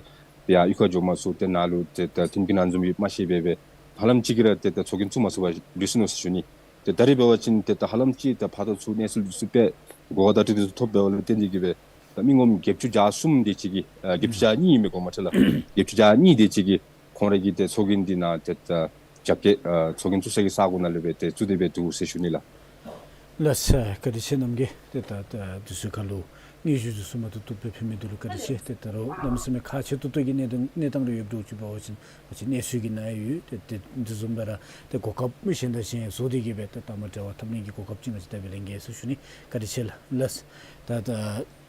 ཡར་གཡུས་ཁར་འགྱོ་མ་ཚུགས། ཏེ་ནཱ་ལུ་ཏེ་ད་མཐུན་རྐྱེན་ཨ་ནི་བཟུམ་མ་ཤེས་པས་སྦེ་ཧ་ལམ་ཅིག་གིས་ར་ཏེ་ད་ཚོགས་རྒྱན་བཙུགས་མ་ཚུགས་པར་ལུས་སོ་ནུག་ཟེར་ཞུ་ནི། ཏེ་ད་རིས་འབད་བ་ཅིན་ཏེ་ད་ཧ་ལམ་ཅིག་ད་ཕར་དང་ཚུར་གནས་ཚུལ་འདི་ཚུ་དཔེ་གོ་བ་བརྡ་སྤྲོད་འདི་ཚུ་ཐོབ་པས། འོ་ལས་བརྟེན་ཏེ་གི་སྦེ་ད་མི་ངོམ་བརྒྱད་ཅུ་གྱ་གསུམ་དེ་ཅིག་གིས་ཨ་བརྒྱད་ཅུ་གྱ་གཉིས་མས་གོ་མ་ཁྲེལ་ལགས། བརྒྱད་ཅུ་གྱ་གཉིས་དེ་ཅིག་གིས་ཁོང་ར་གི་ཏེ་ཚོགས་རྒྱན་འདི་ནཱ་ཏེ་ད་རྒྱབ་སྐྱེད་ཨ་ཚོགས་རྒྱན་བཙུགས་ས་གི་ས་གོ་ནང་ལུ་སྦེ་ཏེ་བཙུགས་ཏེ་སྦེ་འདུག་ཟེར་ཞུ་ནི་ལགས། ལགས་སོ། བཀའ་དྲིན་ཆེ་རྣམ་རྒྱས། ཏེ་ད་ད་དུས་ཚོད་ཁར་ལུ་སྙན་ཞུ་འདི་ཚུ་མ་ཐུབ་ཐུབ་སྦེ་ཕུལ་མི་འདི་ལུ་བཀའ་དྲིན་ཆེ། ཏེ་ད་རུང་གནམ་མེད་ས་མེད་ཁག་ཆེ་ཏོག་ཏོ་གི་གནས་སྟངས་གནས་སྟངས་རེ་ཡོདཔ་འདྲཝ་ཅིག་འབད་བ་ཅིན་ང་བཅས་གནས་ཚུལ་གྱི་ནང་ཡང་ཡོད། ཏེ་ཏེ་འདི་བཟུམ་སྦེ་ར་ཏེ་གོ་སྐབས་མི་གཞན་དང་གཞན་བཟོ་སྟེ་གི་སྦེ་ཏེ་ལྟ་མ་འབྲལ་བར་འཐབ་ནི་གི་གོ་སྐབས་ཅིག་ང་བཅས་ད་སྦེ་ལེན་གེ་ཟེར་ཞུ་ནི། བཀའ་དྲིན་ཆེ་ལགས། ལགས། ད་ད་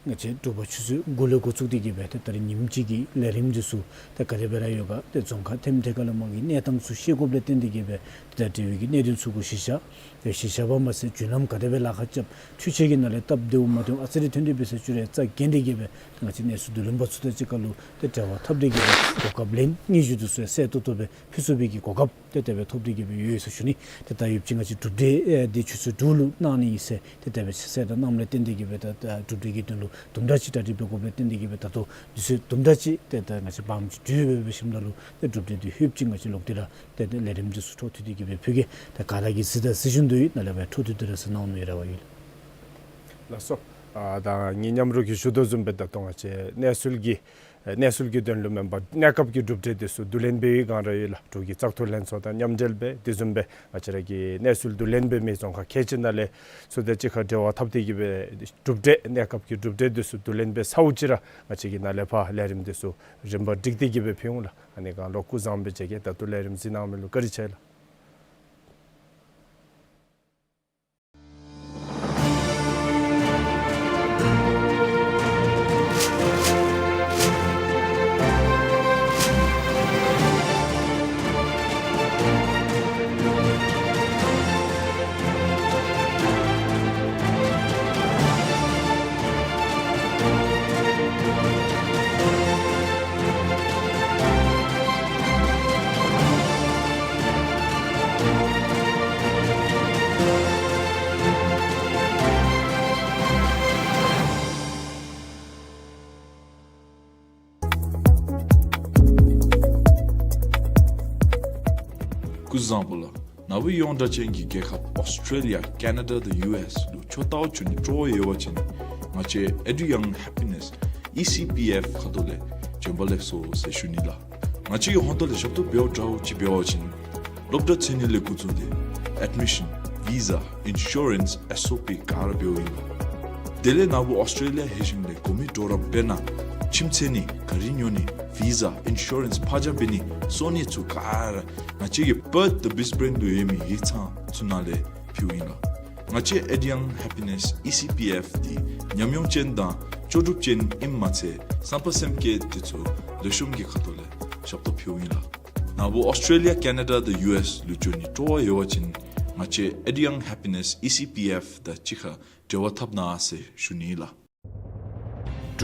ང་བཅས་དྲོ་པ་ཆུ་ཚོད་དགུ་ལས་འགོ་བཙུགས་ཏེ་གི་སྦེ་ཏེ་ད་རིས་ཉིནམ་གཅིག་གི་ལས་རིམ་འདི་ཚུ་ཏེ་ག་དེ་སྦེ་ར་ཡོད་ག། ཏེ་རྫོང་ཁག་ཐེམ་ཐེ་ཁ་ལས་མར་གྱི་གནས་སྟངས་ཚུ་ཤེས་དགོཔ་ལས་བརྟེན་ཏེ་གི་སྦེ་ཏེ་ད་འབྲེལ་བའི་གི་གནད་དོན་ཚུ་གུ་གཞི་བཞག། ཏེ་གཞི་བཞག་པ་མ་ཚད་བརྒྱུད་ལམ་ག་དེ་སྦེ་ལཱ་ཁག་རྐྱབ། འཕྲུལ་ཆས་ཀྱི་ནང་ལས་སྟབས་བདེཝ་མ་བདེཝ་ཨ་ཙི་རེ་ཐོན་ཏེ་འབད་ས་ཅིག་རུང་རྩ་འགེངས་ཏེ་གི་སྦེ་ཏེ་ང་བཅས་གནས་ཚུལ་བསྡུ་ལེན་པ་ཚུ་དང་གཅིག་ཁར་ལུ་ཏེ་འབྲེལ་བ་འཐབ་སྟེ་གི་སྦེ་གོ་སྐབས་ལེན་ནི་ཚུ་འདི་ཚུ་ཡང་གསལ་ཏོག་ཏོ་སྦེ་ཕུལ་ཚུགས་པའི་གི་གོ་སྐབས་ཏེ་དེ་སྦེ་ཐོབ་སྟེ་གི་སྦེ་ཡོད་ཟེར་ཞུ་ནི། ཏེ་ད་ཡོདཔ་ཅིག་ང་བཅས་གྲུབ་འབྲས་ཨེ་འདི་ཆུ་ཚོད་དྲུག་ལུ་གནང་ནི་ཨིན་ཟེར་ཏེ་དེ་སྦེ་ཆ་ཤས་དང་གནངམ་ལས་བརྟེན་ཏེ་གི་སྦེ་ད་ད་གྲུབ་འབྲས་ཀྱི་དོན་ལུ་དུམ་གྲ་ཅིག་གྲ་སྒྲིག་འབད་དགོཔ་ལས་བརྟེན་ཏེ་གི་སྦེ་ད་ལྟོ་དུས་ཚོད་དུམ་གྲ་ཅིག་ཏེ་ད་ང་བཅས་བར་ཅིག་བརྒྱུད་སྦེ་འབད་ཞིནམ་ད་ལུ་ཏེ་གྲུབ་འབྲས་འདི་ཡོདཔ་ཅིག་ང་བཅས་ལོག་སྟེ་ར་ཏེ་ཏེ་ལས་རིམ་འདི་ཚུ་འཕྲོ་མཐུད་དེ་གི་སྦེ་ཕུལ་གེ། ཏེ་ག་ར་གིས་གཟིགས་དང་གཟིགས་བཞིན་དུ་ཡང་ནཱ་ལས་སྦེ་འཕྲོ་མཐུད་དེ་ར་གཟིགས་གནང་ནི་རེ་བ་ཡོད། ལགས་སོ། ཨ་ད་ངེའི་མཉམ་རོགས་ཀྱིས་ཞུ་དོ་བཟུམ་སྦེ་ད་ལྟོ་ང་བཅས་གནས་ཚུལ་གྱི་ཨེ་གནས་ཚུལ་གྱི་དོན་ལུ་མེན་པར་གནས་སྐབས་ཀྱི་གྲུབ་འབྲས་འདི་ཚུ་བསྡུ་ལེན་འབད་བའི་སྒང་ར་ཡོད་ལགས། འབྲུག་གི་བཙག་འཐུ་ལྷན་ཚོགས་དང་མཉམ་འབྲེལ་སྦེ་དེ་བཟུམ་སྦེ་ང་བཅས་ར་གི་གནས་ཚུལ་བསྡུ་ལེན་འབད་མི་རྫོང་ཁག་ཁལ་གཅིག་ནང་ལས་ཚུ་དང་གཅིག་ཁར་འབྲེལ་བ་འཐབ་སྟེ་གི་སྦེ་གྲུབ་འབྲས་གནས་སྐབས་ཀྱི་གྲུབ་འབྲས་འདི་ཚུ་བསྡུ་ལེན་འབད་ཚརཝ་ཅིག་ར་ང་བཅས་ཀྱིས་ནཱ་ལས་ཕར་ལས་རིམ་འདི་ཚུ་རིམ་པ་སྒྲིག་སྟེ་གི་སྦེ་ཕུལ་འོང་ལགས། ཨ་ནི་སྒང་ལོག་སྐུ་གཟུགས་བཟང་པོ་སྦེ་མཇལ་གེ། ད་ལྟོ་ལས་རིམ་གཟིགས་གནང་མི་ལུ་བཀའ་དྲིན་ཆེ་ལགས། སྐུ་གཟུགས་བཟང་པོ་ལགས། ནཱ་བུ་ཡོངས་གྲགས་ཅན་གྱི་རྒྱལ་ཁབ་ཨོསི་ཊེ་ལི་ཡ་ཀེ་ན་ཌ་དང་ཡུ་ཨེསི་ལུ་ཆོས་ལྟ་བར་འགྱོ་ནིའི་སྤྲོ་བ་ཡོད་པ་ཅིན་ང་བཅས་ཨེ་ཌུ་ཡང་ཧེ་པི་ནེསི་ཨི་སི་པི་ཨེཕ་ཁ་ཐུག་ལས་བྱོན་པ་ལེགས་སོ་ཟེར་ཞུ་ནི་ལགས། ང་བཅས་ཀྱིས་ཧོང་ཏོ་ལས་ཞབས་ཏོག་འབདཝ་འདྲཝ་ཅིག་འབད་བ་ཅིན་སློབ་གྲྭ་ཚུད་ནི་ལས་འགོ་བཙུགས་ཏེ་ཨེཌ་མི་ཤཱན་བི་ཟ་ཨིན་ཤུ་རེནསི་ཨེསི་ཨོ་པི་ག་ར་འབདཝ་ཨིན་ལགས། དེ་ལས་ནཱ་བུ་ཨོསི་ཊེ་ལི་ཡ་ལྷོད་ཞིནམ་ལས་གོ་མི་གྲོགས་རམ་དཔེར་ན་ཁྱིམ་ཚུད་ནི་ག་རི་ཉོ་ནི་བི་ཟ་ཨིན་ཤུ་རེནསི་ཕར་འགྱངས་འབད་ནི་སོ་ནི་ཚུ་ག་ར་ང་བཅས་ཀྱི་པརཐ་དང་བིརིས་བེན་ལུ་ཡོད་མི་ཡིག་ཚང་ཚུ་ནང་ལས་ཕུལཝ་ཨིན་ལགས། ང་བཅས་ཨེ་ཌུ་ཡང་ཧེ་པི་ནེསི་ཨི་སི་པི་ཨེཕ་འདི་ཉམས་མྱོང་ཅན་དང་ལྕོགས་གྲུབ་ཅན་ཨིནམ་མ་ཚད་བསམ་པ་སེམས་བསྐྱེད་དེ་ཚུ་ལེགས་ཤོམ་གྱི་ཁ་ཐུག་ལས་ཞབས་ཏོག་ཕུལཝ་ཨིན་ལགས། ནཱ་བུ་ཨོསི་ཊེ་ལི་ཡ་ཀེ་ན་ཌ་དང་ཡུ་ཨེསི་ལུ་འགྱོ་ནིའི་སྤྲོ་བ་ཡོད་པ་ཅིན་ང་བཅས་ཨེ་ཌུ་ཡང་ཧེ་པི་ནེསི་ཨི་སི་པི་ཨེཕ་དང་གཅིག་ཁར་འབྲེལ་བ་འཐབ་གནང་ཟེར་ཞུ་ནི་ལགས།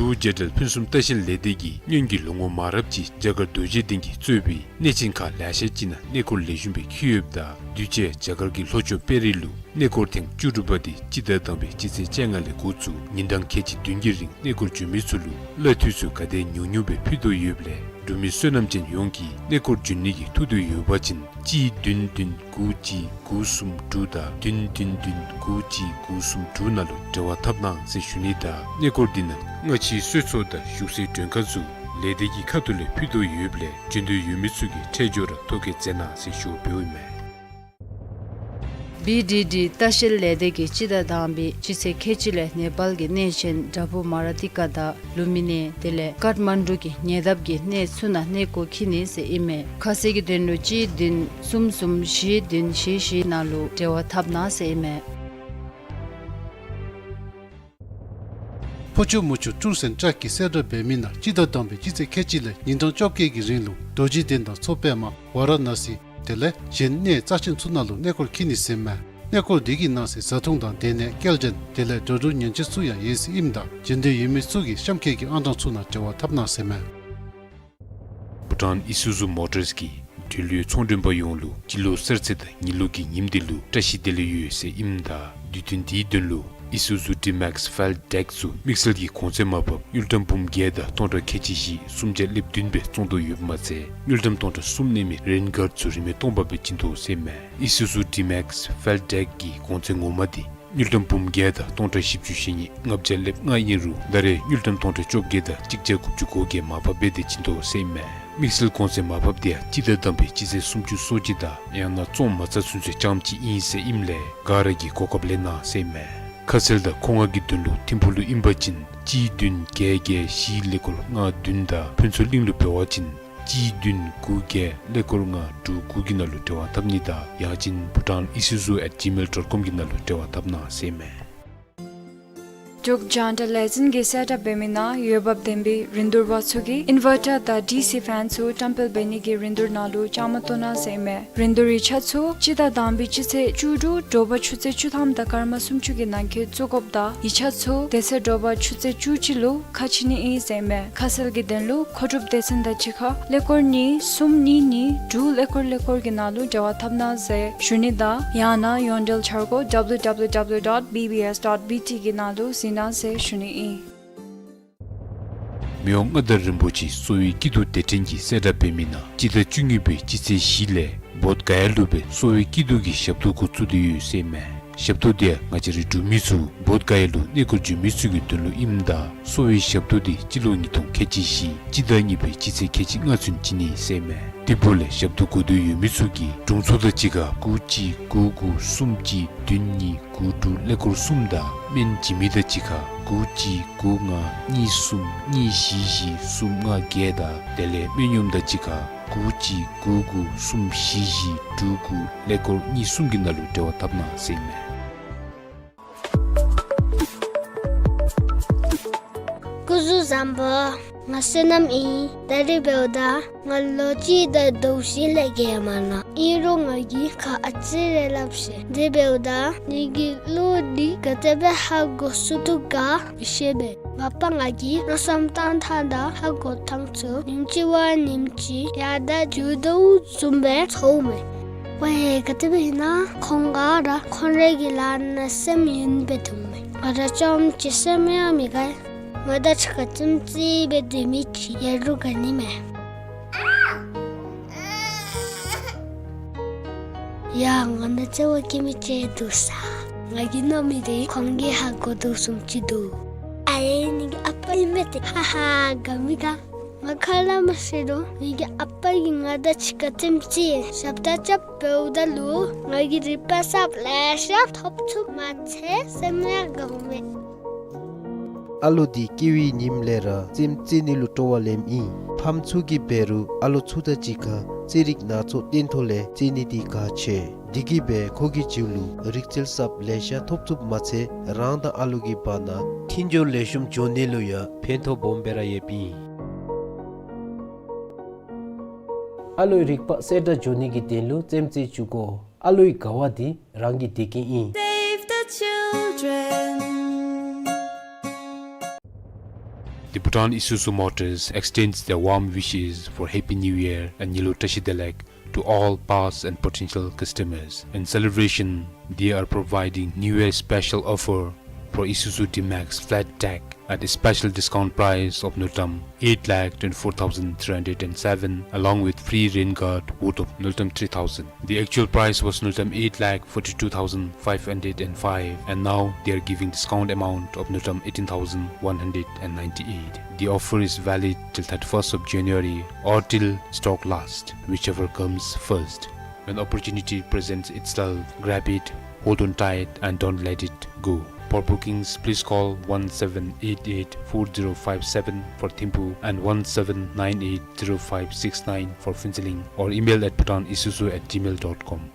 འབྲུག་རྒྱལ་ཕྲན་ཕུན་སུམ་ལྟ་བཤལ་ལས་སྡེ་གིས་སྔོན་གྱི་ལོ་ངོ་མང་རབས་ཅིག་རྒྱ་གར་རྡོ་རྗེ་གདན་གྱིས་གཙོས་པའི་གནས་ཆེན་ཁག་ལེ་ཤ་ཅིག་ནང་གནས་སྐོར་ལེགས་ཤོམ་སྦེ་འཁྱིད་ཡོདཔ་ད་དུས་ཅི་རྒྱ་གར་གྱི་ལྷོ་ཕྱོགས་དཔལ་རི་ལུ་གནས་སྐོར་ཐེངས་བཅུ་དྲུག་པ་དེ་སྤྱི་ཟླ་དང་པའི་སྤྱི་ཚེས་བཅོ་ལྔ་ལས་འགོ་བཙུགས་ཉིན་གྲངས་ཁལ་གཅིག་བདུན་གྱི་རིང་གནས་སྐོར་འགྱོ་མི་ཚུ་ལུ་གླ་འཐུས་ཚུ་ག་དེ་ཉུང་ཉུང་སྦེ་ཕུལ་དོ་ཡོདཔ་ལས་འབྲུག་མི་བསོད་ནམས་ཅན་ཡོངས་ཀྱིས་གནས་སྐོར་འགྱོ་ནི་གི་ཐུགས་འདོད་ཡོད་པ་ཅིན་གཅིག་བདུན་བདུན་དགུ་གཅིག་དགུ་གསུམ་དྲུག་དང་བདུན་བདུན་བདུན་དགུ་གཅིག་དགུ་གསུམ་དྲུག་ནང་ལུ་འབྲེལ་བ་འཐབ་གནང་ཟེར་ཞུ་ནི་དང་གནས་སྐོར་འདི་ནང་སྔ་ཕྱིའི་གསོལ་ཚོགས་དང་བཞུགས་སའི་མགྲོན་ཁང་ཚུ་ལས་སྡེ་གི་ཁ་ཐུག་ལས་ཕུལ་དོ་ཡོདཔ་ལས་འབྱོན་འདོད་ཡོད་མི་ཚུ་གིས་འཕྲལ་མགྱོགས་ར་ཐོ་བཀོད་མཛད་གནང་ཟེར་ཞུ་འབདཝ་ཨིན་མས། བི་ཌི་ཌི་ལྟ་བཤལ་ལས་སྡེ་གིས་སྤྱི་ཟླ་དང་པའི་སྤྱི་ཚེས་ཁལ་གཅིག་ལས་ནེ་པཱལ་གྱི་གནས་ཆེན་དྲ་བུ་མ་ར་ཏི་ཀ་དང་ལུམ་བི་ནི་དེ་ལས་ཀཏ་མན་ཌུ་གི་ཉེ་འདབས་ཀྱི་གནས་ཚུ་ནང་གནས་སྐོར་འཁྱིད་ནི་ཟེར་ཨིན་མས། ཁ་གསལ་གྱི་དོན་ལུ་གཅིག་བདུན་གསུམ་གསུམ་བཞི་བདུན་བཞི་བཞི་ནང་ལུ་འབྲེལ་བ་འཐབ་གནང་ཟེར་ཨིན་མས། ཕོ་ཆུ་མོ་ཆུ་ཊུར་སི་ཨེནཌ་ཊྲེག་གིས་གསལ་བསྒྲགས་འབད་མི་ནང་སྤྱི་ཟླ་དང་པའི་སྤྱི་ཚེས་ཁལ་གཅིག་ལས་ཉིན་གྲངས་བཅོ་བརྒྱད་ཀྱི་རིང་ལུ་རྡོ་རྗེ་གདན་དང་མཚོ་པདྨ་ཝཱ་ར་ཎ་སི་དེ་ལས་གཞན་གནས་རྩ་ཆེན་ཚུ་ནང་ལུ་གནས་སྐོར་འཁྱིད་ནི་ཟེར་མས། གནས་སྐོར་འདི་གི་ནང་གསེས་བཟའ་འཐུང་དང་སྡོད་གནས་སྐྱེལ་འདྲེན་དེ་ལས་འགྲོ་འགྲུལ་ཉེན་བཅོལ་ཚུ་ཡང་ཡོད་ཟེར་ཨིནམ་ད་འབྱོན་འདོད་ཡོད་མི་ཚུ་གིས་གཤམ་འཁོད་ཀྱི་ཨང་གྲངས་ཚུ་ནང་འབྲེལ་བ་འཐབ་གནང་ཟེར་མས། བྷུ་ཊཱན་ཨི་སུ་ཛུ་མོ་ཊརསི་གིས་འབྲེལ་ཡོད་ཚོང་མགྲོན་པ་ཡོངས་ལུ་སྤྱི་ལོ་གསར་ཚེས་དང་ཉི་ལོ་གི་ཉིནམ་དེ་ལུ་བཀྲ་ཤིས་བདེ་ལེགས་ཡོད་ཟེར་ཨིནམ་ད་དུས་སྟོན་དེའི་དོན་ལུ་ཨི་སུ་ཛུ་ཌི་མེགསི་ཕེལ་ཌེཀ་ཚུ་དམིགས་བསལ་གྱི་གོང་ཚད་མར་ཕབ་དངུལ་ཀྲམ་འབུམ་བརྒྱད་དང་སྟོང་ཕྲག་ཁལ་གཅིག་བཞི་སུམ་བརྒྱ་ལེབ་བདུན་སྦེ་བཙོང་དོ་ཡོདཔ་མ་ཚད་དངུལ་ཀྲམ་སྟོང་ཕྲག་གསུམ་གནས་མི་རེན་གཱརཌ་ཚུ་རིན་མེད་སྟོང་པ་སྦེ་བྱིན་དོ་ཟེར་མས། ཨི་སུ་ཛུ་ཌི་མེགསི་ཕེལ་ཌེཀ་གི་གོང་ཚད་ངོ་མ་དེ་དངུལ་ཀྲམ་འབུམ་བརྒྱད་དང་སྟོང་ཕྲག་བཞི་བཅུ་ཞེ་གཉིས་ལྔ་བརྒྱ་ལེབ་ལྔ་ཨིན་རུང་ད་རེས་དངུལ་ཀྲམ་སྟོང་ཕྲག་བཅོ་བརྒྱད་དང་གཅིག་བརྒྱ་དགུ་བཅུ་གོ་བརྒྱད་མར་ཕབ་འབད་དེ་བྱིན་དོ་ཟེར་མས། དམིགས་བསལ་གོང་ཚད་མར་ཕབ་དེ་ཡང་སྤྱི་ཟླ་དང་པའི་སྤྱི་ཚེས་སུམ་ཅུ་སོ་གཅིག་དང་ཡང་ན་བཙོང་མ་ཚར་ཚུན་ཚོད་རྐྱངམ་ཅིག་ཨིན་ཟེར་ཨིནམ་ལས་ག་ར་གིས་གོ་སྐབས་ལེན་གནང་ཟེར་མས། ཁ་གསལ་དང་མཁོ་མངགས་ཀྱི་དོན་ལུ་ཐིམ་ཕུག་ལུ་ཨིན་པ་ཅིན་གཅིག་བདུན་བརྒྱད་བརྒྱད་བཞི་ཀླད་ཀོར་ལྔ་བདུན་དང་ཕུན་ཚོགས་གླིང་ལུ་འབད་བ་ཅིན་གཅིག་བདུན་དགུ་བརྒྱད་ཀླད་ཀོར་ལྔ་དྲུག་དགུ་གི་ནང་ལུ་འབྲེལ་བ་འཐབ་ནི་དང་ཡང་ཅིན་bhutan isuzu at gmail dot com གི་ནང་ལུ་འབྲེལ་བ་འཐབ་གནང་ཟེར་མས། འབྲུག་རྒྱང་བསྒྲགས་ལས་འཛིན་གྱིས་གསལ་བསྒྲགས་འབད་མི་ནང་འོས་འབབ་ལྡན་པའི་རིན་བསྡུར་པ་ཚུ་གིས་ཨིན་ཝར་ཊར་དང་ཌི་སི་ཕེན་ཚུ་བཀྲམ་སྤེལ་འབད་ནི་གི་རིན་བསྡུར་ནང་ལུ་བཅའ་མར་གཏོགས་གནང་ཟེར་མས། རིན་བསྡུར་ཡིག་ཆ་ཚུ་སྤྱི་ཟླ་དང་པའི་སྤྱི་ཚེས་བཅུ་དྲུག་དྲོ་པ་ཆུ་ཚོད་བཅུ་ཐམ་དང་སྐར་མ་སུམ་ཅུ་གི་ནང་འཁོད་བཙུགས་དགོཔ་དང་ཡིག་ཆ་ཚུ་དེ་ཚེ་དྲོ་པ་ཆུ་ཚོད་བཅུ་གཅིག་ལུ་ཁ་ཕྱེ་ནི་ཨིན་ཟེར་མས། ཁ་གསལ་གྱི་དོན་ལུ་མཁོ་སྒྲུབ་སྡེ་ཚན་དང་གཅིག་ཁར་ཀླད་ཀོར་གཉིས་གསུམ་གཉིས་གཉིས་དྲུག་ཀླད་ཀོར་ཀླད་ཀོར་གྱི་ནང་ལུ་འབྲེལ་བ་འཐབ་གནང་ཟེར་ཞུ་ནི་དང་ཡང་ན་ཡོངས་འབྲེལ་འཆར་སྒོ་W W W dot B B S dot B T གི་ནང་ལུ་གཟིགས་གནང་ཟེར་ཞུ་ནི་ཨིན། མི་དབང་མངའ་བདག་རིན་པོ་ཆེ་གསོ་བའི་སྐྱིད་སྡུག་སྡེ་ཕྲན་གྱིས་གསལ་བསྒྲགས་འབད་མི་ནང་སྤྱི་ཟླ་བཅུ་གཉིས་པའི་སྤྱི་ཚེས་བཞི་ལས་བོདྷ་ག་ཡ་ལུ་སྦེ་གསོ་བའི་སྐྱིད་སྡུག་གི་ཞབས་ཏོག་འགོ་བཙུགས་ཏེ་ཡོད་ཟེར་མས། ཞབས་ཏོག་དེ་ཡང་ང་བཅས་རའི་འབྲུག་མི་ཚུ་བོདྷ་ག་ཡ་ལུ་གནས་སྐོར་འགྱོ་མི་ཚུ་གི་དོན་ལུ་ཨིནམ་ད་གསོ་བའི་ཞབས་ཏོག་དེ་སྤྱི་ལོ་ཉིས་སྟོང་ཁལ་གཅིག་བཞི་སྤྱི་ཟླ་གཉིས་པའི་སྤྱི་ཚེས་ཁལ་གཅིག་ལྔ་ཚུན་བྱིན་ནི་ཟེར་མས། དེ་འབདཝ་ལས་ཞབས་ཏོག་དགོས་འདོད་ཡོད་མི་ཚུ་གིས་དྲུང་འཚོ་དང་གཅིག་ཁར་དགུ་གཅིག་དགུ་དགུ་གསུམ་གཅིག་བདུན་གཉིས་དགུ་དྲུག་ཀླད་ཀོར་གསུམ་དང་སྨན་བྱིན་མི་དང་གཅིག་ཁར་དགུ་གཅིག་དགུ་ལྔ་གཉིས་གསུམ་གཉིས་བཞི་བཞི་གསུམ་ལྔ་བརྒྱད་དང་དེ་ལས་སྨན་གཡོགམ་དང་གཅིག་ཁར་དགུ་གཅིག་དགུ་དགུ་གསུམ་བཞི་བཞི་དྲུག་དགུ་ཀླད་ཀོར་གཉིས་གསུམ་གྱི་ནང་ལུ་འབྲེལ་བ་འཐབ་གནང་ཟེར་མས། སྐུ་གཟུགས་བཟང་པོ། ང་བསོད་ནམས་ཨིན། ད་རིས་འབདཝ་ད་ང་ལོ་གཅིག་དང་ཟླཝ་བཞི་ལས་བརྒལ་མ་ནུག། ཨིན་རུང་ང་གིས་ཁ་ཨ་ཙི་རེ་སླབ་ཤེས། དེ་འབདཝ་ད་ངེ་གི་གླུ་འདི་ག་དེ་སྦེ་ཧ་གོ་ཚུགས་དོ་ག་མི་ཤེས་པས། མ་པ་ང་གིས་མནོ་བསམ་བཏང་ཐངས་དང་ཧ་གོ་ཐངས་ཚུ་ཉིནམ་གཅིག་བ་ཉིནམ་གཅིག་ཡར་དང་འགྱོ་དོ་བཟུམ་སྦེ་ཚོརཝ་མས། ཝའེ་ག་དེ་སྦེ་ཨིན་ན་ཁོང་ག་ར་ཁོང་རའི་གི་ལཱ་ནང་སེམས་ཡེངས་སྦེ་འདུག་མས། ང་ར་རྐྱངམ་གཅིག་སེམས་ཡང་མི་དགའ། ང་དང་གཅིག་ཁར་ཙིམ་ཙིག་སྦེ་སྡོད་མི་ཅིག་ཡོད་རུང་དགའ་ནི་མས། ཡ་ང་ནཱ་བརྩེ་བ་སྐྱེ་མི་ཅིག་འདུག་ས། ང་གིས་མནོ་མི་དེ་ཁོང་གིས་ཧ་གོ་དོ་བཟུམ་ཅིག་འདུག། ཨ་ཡེ་ངེ་གི་ཨ་པ་ཨིན་མས་ཏེ། ཧ་ཧ་དགའ་མི་དགའ། ང་ཁ་སླབ་མ་ཤེས་རུང་ངེ་གི་ཨ་པ་གིས་ང་དང་གཅིག་ཁར་རྩེདམོ་རྩེ་ཞབས་ཁྲ་རྐྱབ་འབདཝ་ད་ལུ་ང་གིས་རིག་པ་གསརཔ་ལེ་ཤ་ཐོབ་ཚུགསཔ་མ་ཚད་སེམས་ཡང་དགའཝ་མས། ཨ་ལོ་འདི་སྐྱེ་བའི་ཉིནམ་ལས་ར་རྩེདམོ་རྩེ་ནི་ལུ་སྤྲོ་བ་ལེནམ་ཨིན། ཕམ་ཚུ་གིས་འབད་རུང་ཨ་ལོ་ཚུ་དང་གཅིག་ཁར་རྩེད་རིགས་སྣ་ཚོགས་སྟོན་ཐོག་ལས་རྩེ་ནི་འདི་གལ་ཆེ། དེ་གིས་འབད་ཁོ་གི་རྒྱུད་ལུ་རིག་རྩལ་གསརཔ་ལེ་ཤ་ཐོབ་ཚུགསཔ་མ་ཚད་རང་དང་ཨ་ལོ་གི་བར་ན་མཐུན་སྦྱོར་ལེགས་ཤོམ་འགྱོ་ནི་ལུ་ཡང་ཕན་ཐོགས་སྦོམ་སྦེ་ར་ཡོདཔ་ཨིན། ཨ་ལོའི་རིག་པ་གསལ་དྲགས་འགྱོ་ནི་གི་དོན་ལུ་རྩེདམོ་རྩེ་བཅུག་དགོ། ཨ་ལོའི་དགའ་བ་འདི་རང་གི་བདེ་སྐྱིད་ཨིན། Save the children. The Bhutan Isuzu Motors extends their warm wishes for Happy New Year and Nyilo Tashi Delek to all past and potential customers. In celebration, they are providing New Year special offer for Isuzu D-Max Flat Tech at a special discount price of Ngultrum eight lakh twenty-four thousand three hundred and seven, along with free rain guard worth of Ngultrum three thousand. The actual price was Ngultrum eight lakh forty-two thousand five hundred and five, and now they are giving discount amount of Ngultrum eighteen thousand one hundred and ninety-eight. The offer is valid till thirty-first of January or till stock last, whichever comes first. When opportunity presents itself, grab it, hold on tight, and don't let it go. For bookings, please call one seven eight eight four zero five seven for Thimphu and one seven nine eight zero five six nine for Phuentsholing, or email at bhutanisuzu at gmail dot com.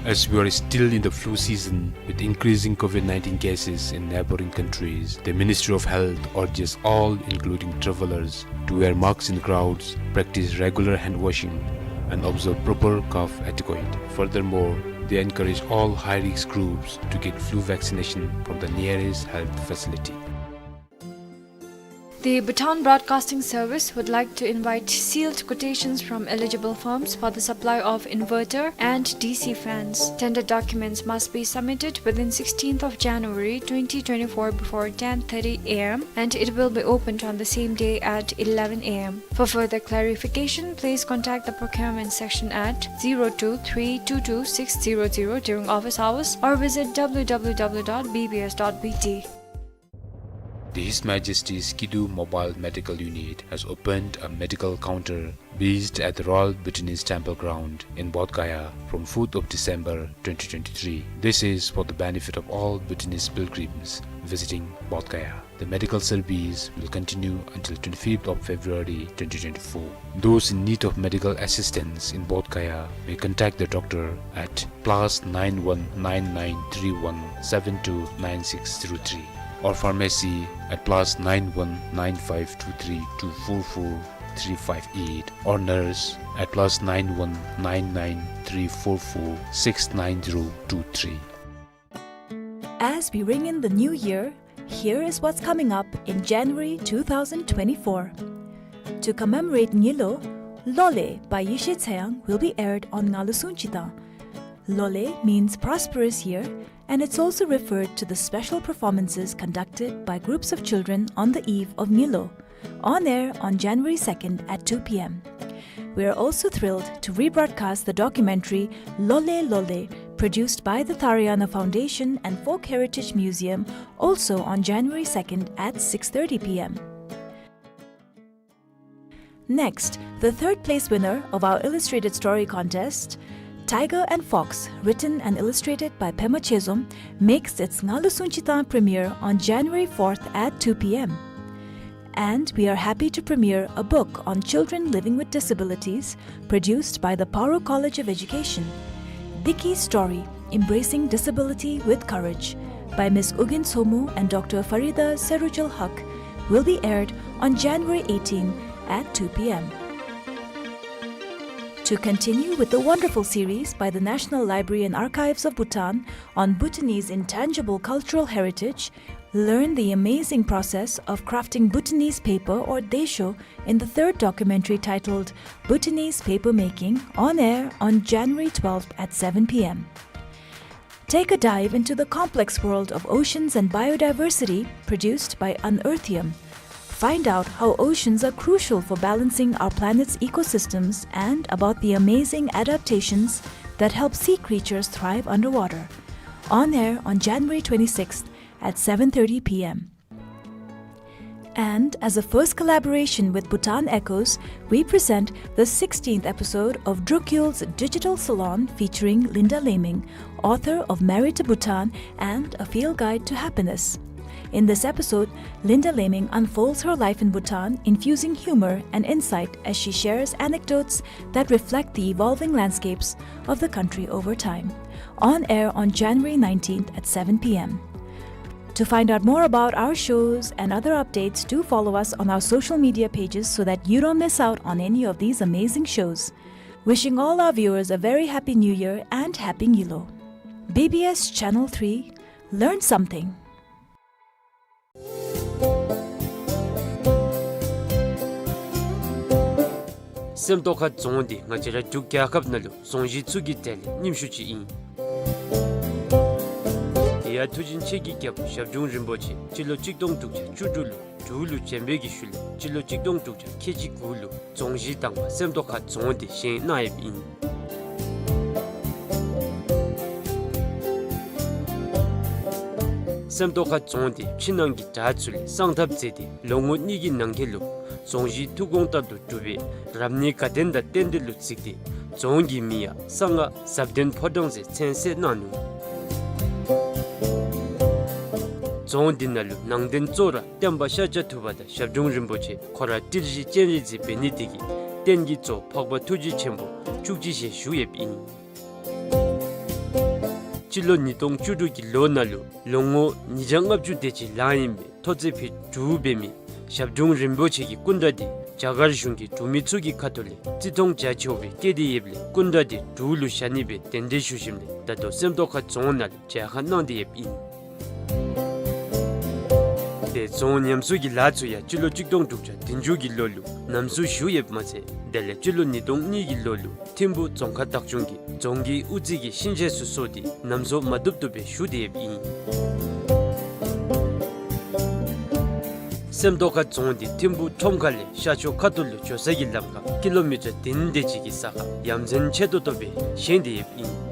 As we are still in the flu season, with increasing COVID nineteen cases in neighboring countries, the Ministry of Health urges all, including travelers, to wear masks in crowds, practice regular hand washing, and observe proper cough etiquette. Furthermore, they encourage all high-risk groups to get flu vaccination from the nearest health facility. The Bhutan Broadcasting Service would like to invite sealed quotations from eligible firms for the supply of inverter and D C fans. Tender documents must be submitted within sixteenth of January twenty twenty-four before ten thirty A M, and it will be opened on the same day at eleven A M. For further clarification, please contact the procurement section at zero two three two two six zero zero during office hours or visit W W W dot B B S dot B T. The His Majesty's Kidu Mobile Medical Unit has opened a medical counter based at the Royal Bhutanese Temple Ground in Bodh Gaya from fourth of December twenty twenty-three. This is for the benefit of all Bhutanese pilgrims visiting Bodh Gaya. The medical service will continue until twenty-fifth of February twenty twenty-four. Those in need of medical assistance in Bodh Gaya may contact the doctor at plus nine one nine nine three one seven two nine six zero three, or pharmacy at plus nine one nine five two three two four four three five eight, or nurse at plus nine one nine nine three four four six nine zero two three. As we ring in the new year, here is what's coming up in January two thousand twenty-four. To commemorate Nyilo, Lole by Yeshe Tseyang will be aired on Ngalu Sungchitang. Lole means prosperous year, and it's also referred to the special performances conducted by groups of children on the eve of Nyilo, on air on January second at two P M. We are also thrilled to rebroadcast the documentary Lole Lole, produced by the Tharayana Foundation and Folk Heritage Museum, also on January second at six thirty P M. Next, the third place winner of our illustrated story contest, Tiger and Fox, written and illustrated by Pema Chezom, makes its Ngalu Sungchitang premiere on January fourth at two P M. And we are happy to premiere a book on children living with disabilities, produced by the Paro College of Education. Diki Story, Embracing Disability with Courage, by Miss Ugyen Tshomou and Doctor Farida Serujul Haq, will be aired on January eighteen at two P M. To continue with the wonderful series by the National Library and Archives of Bhutan on Bhutanese intangible cultural heritage, learn the amazing process of crafting Bhutanese paper or desho in the third documentary titled Bhutanese Paper Making, on air on January twelfth at seven P M. Take a dive into the complex world of oceans and biodiversity, produced by Unearthium. Find out how oceans are crucial for balancing our planet's ecosystems and about the amazing adaptations that help sea creatures thrive underwater. On air on January twenty-sixth at seven thirty p m. And as a first collaboration with Bhutan Echoes, we present the sixteenth episode of Druk Yul's Digital Salon featuring Linda Laming, author of Married to Bhutan and A Field Guide to Happiness. In this episode, Linda Laming unfolds her life in Bhutan, infusing humor and insight as she shares anecdotes that reflect the evolving landscapes of the country over time. On air on January nineteenth at seven p m. To find out more about our shows and other updates, do follow us on our social media pages so that you don't miss out on any of these amazing shows. Wishing all our viewers a very happy New Year and Happy Nyilo. B B S Channel three, learn something. སེམས་རྟོགས་ཁ་རྫོང་འདི་ང་བཅས་ར་འབྲུག་རྒྱལ་ཁབ་ནང་ལུ་རྫོང་གཞི་ཚུ་གི་གྲས་ལས་རྙིངམ་ཤོས་ཅིག་ཨིན། དེ་ཡང་མཐུ་ཆེན་ཆེ་གི་རྒྱལ་པོ་ཞབས་དྲུང་རིན་པོ་ཆེ་སྤྱི་ལོ་གཅིག་སྟོང་དྲུག་བརྒྱ་བཅུ་དྲུག་ལུ་འབྲུག་ལུ་བྱོན་པའི་གི་ཤུལ་ལས་སྤྱི་ལོ་གཅིག་སྟོང་དྲུག་བརྒྱ་ཁལ་གཅིག་དགུ་ལུ་རྫོང་གཞི་དང་པ་སེམས་རྟོགས་ཁ་རྫོང་འདི་བཞེངས་གནང་ཡོདཔ་ཨིན། སེམས་རྟོགས་ཁ་རྫོང་འདི་ཕྱི་ནང་གི་དགྲ་ཚུ་ལས་སངས་ཐབས་མཛད་དེ་ལོ་ངོ་གཉིས་ཀྱི་ནང་འཁོད་ལུ་རྫོང་གཞི་ཐུགས་དགོངས་ལྟར་དུ་གྲུབ་པའི་རབ་གནས་དགའ་ལྡན་དང་རྟེན་འབྲེལ་ལུ་གཟིགས་ཏེ་རྫོང་གི་མིང་ཡང་གསང་སྔགས་ཟབ་ལྡན་ཕོ་བྲང་ཟེར་མཚན་གསོལ་གནང་ནུག། རྫོང་འདི་ནང་ལུ་ནང་རྟེན་གཙོ་བོ་ར་སྟོན་པ་ཤཱཀྱ་ཐུབ་པ་དང་ཞབས་དྲུང་རིན་པོ་ཆེ་ཁོ་ར་ཏིལ་བཞི་སྤྱན་རས་གཟིགས་འབད་ནི་དེ་གིས་རྟེན་གྱི་གཙོ་བོ་འཕགས་པ་ཐུགས་རྗེ་ཆེན་པོ་བཅུ་གཅིག་ཞལ་བཞུགས་ཡོདཔ་ཨིན། སྤྱི་ལོ་ཉིས་སྟོང་བཅུ་དྲུག་གི་ལོ་ནང་ལུ་ལོ་ངོ་ཉིས་བརྒྱ་ལྔ་བཅུ་དེ་ཅིག་ལང་ཡོད་པའི་ཐོག་ཚད་ཕུད་དྲུག་འབད་མི་ཞབས་དྲུང་རིན་པོ་ཆེ་གི་སྐུ་འདྲ་འདི་རྒྱ་གར་གཞུང་གིས་འབྲུག་མི་ཚུ་གི་ཁ་ཐུག་ལས་བརྩི་མཐོང་རྒྱ་ཆེ་བའི་བསྐྱེད་དེ་ཡོདཔ་ལས་སྐུ་འདྲ་འདི་འབྲུག་ལུ་བཞག་ནི་སྦེ་གདན་འདྲེན་ཞུ་ཞིནམ་ལས་ད་ལྟོ་སེམས་རྟོགས་ཁ་རྫོང་ནང་ལུ་མཇལ་ཁ་གནང་སྟེ་ཡོདཔ་ཨིན། དེ་རྫོང་ཉམས་གསོ་གི་ལཱ་ཚུ་ཡང་སྤྱི་ལོ་གཅིག་སྟོང་དྲུག་བརྒྱ་བདུན་ཅུ་གི་ལོ་ལུ་ཉམས་གསོ་ཞུ་ཡོདཔ་མ་ཚད་དེ་ལས་སྤྱི་ལོ་ཉིས་སྟོང་གཉིས་ཀྱི་ལོ་ལུ་ཐིམ་ཕུ་རྫོང་ཁག་བདག་སྐྱོང་གིས་རྫོང་གི་དབུ་རྩེ་གི་ཤིང་ཆས་ཚུ་བཟོ་སྟེ་ཉམས་གསོ་མ་བཏུབ་བཏུབ་སྦེ་ཞུ་སྟེ་ཡོདཔ་ཨིན། སེམས་རྟོགས་ཁ་རྫོང་འདི་ཐིམ་ཕུ་ཁྲོམ་ཁ་ལས་ཤར་ཕྱོགས་ཁ་ཐུག་ལུ་འགྱོ་ས་གི་ལམ་ཁར་ཀི་ལོ་མི་ཊར་བདུན་དེ་ཅིག་གི་ས་ཁར་ཡ་མཚན་ཆེ་ཏོག་ཏོ་སྦེ་བཞེངས་ཏེ་ཡོདཔ་ཨིན།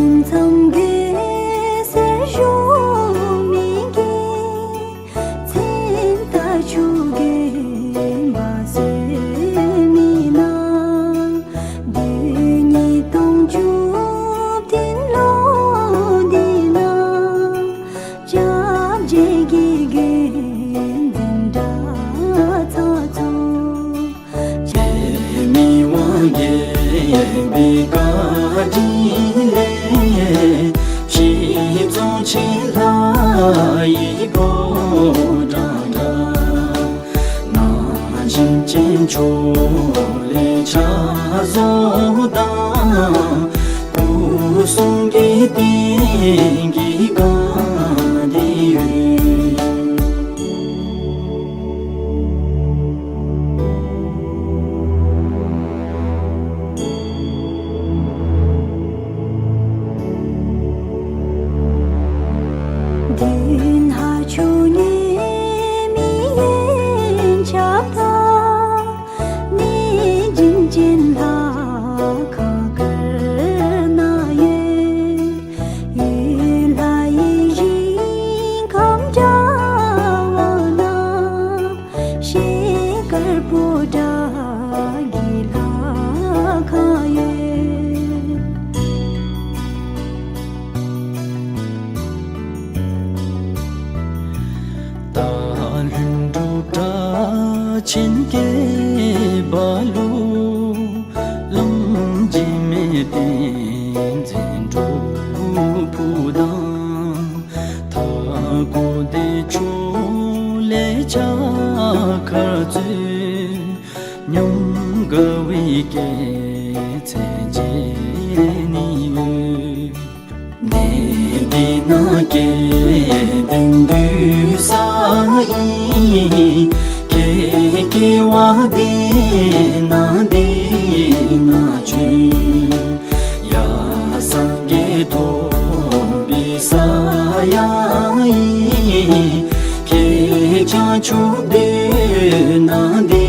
ཚངས་གོས་སེར་བཞོ་མི་གི། མཚན་རྟགས་ཆུ་རྒྱུན་འབབ་སྲོལ་མི་ནང་། བདུན་གཉིས་སྟོང་བཅུ་བདུན་ལོ་འདི་ནང་། སྐྱབས་རྗེ་གི་བསྟན་འཛིན་གྲྭ་ཚང་ཚུ། རྗེ་མི་དབང་རྒྱལ་པོའི་བཀའ་དྲིན་ལས། ཞིག་རྫོང་ཆེན་ལྷ་ཡི་ཕོ་བྲང་འདྲ། ན་གཞོན་ཅན་ཚུ་ལས་ཕྱག་བཟོ་དང་། སྐུ་གསུང་གི་རྟེན་གྱི་སྒང་འདི་ཡོད། མདུན་ཕ་ཆུ་ཉེ་མི་ཡན་ཆབ་དང་། གནས་བྱིན་ཅན་ལྷ་ཁང་དཀར་ནང་ཡོད། ཡུལ་ལྷ་ཡི་ཞིང་ཁམས་འདྲ་བ་ན། ཤེལ་དཀར་པོ་ཏ་གི་ལྷ་ཁང་ཡོད། སྟག་ལྷུན་གྲུབ་སྒྲ་ཆེན་སྐད་པ་ལུ། གླང་རྗེ་མི་བསྟན་འཛིན་སྒྲུབ་ཕུག་དང་། མཐའ་འཁོབ་བདེ་མཆོག་ལས་ཕྱག་འཁར་ཚུ། ཉམས་དགའ་བའི་སྐྱེད་ཚལ་བཅས་ནི་ཡོད། གནས་འདི་ན་སྐལ་ལྡན་འདུས་ས་ཨིན། སྐྱེ་སྐྱེ་བ་འདི་ན་འདི་ན་བྱོན། ཡ་སངས་རྒྱས་ཐོབ་པའི་ས་ཡང་ཨིན། ཁྱེད་བྱང་ཆུབ་སྡོད་ན་འདི་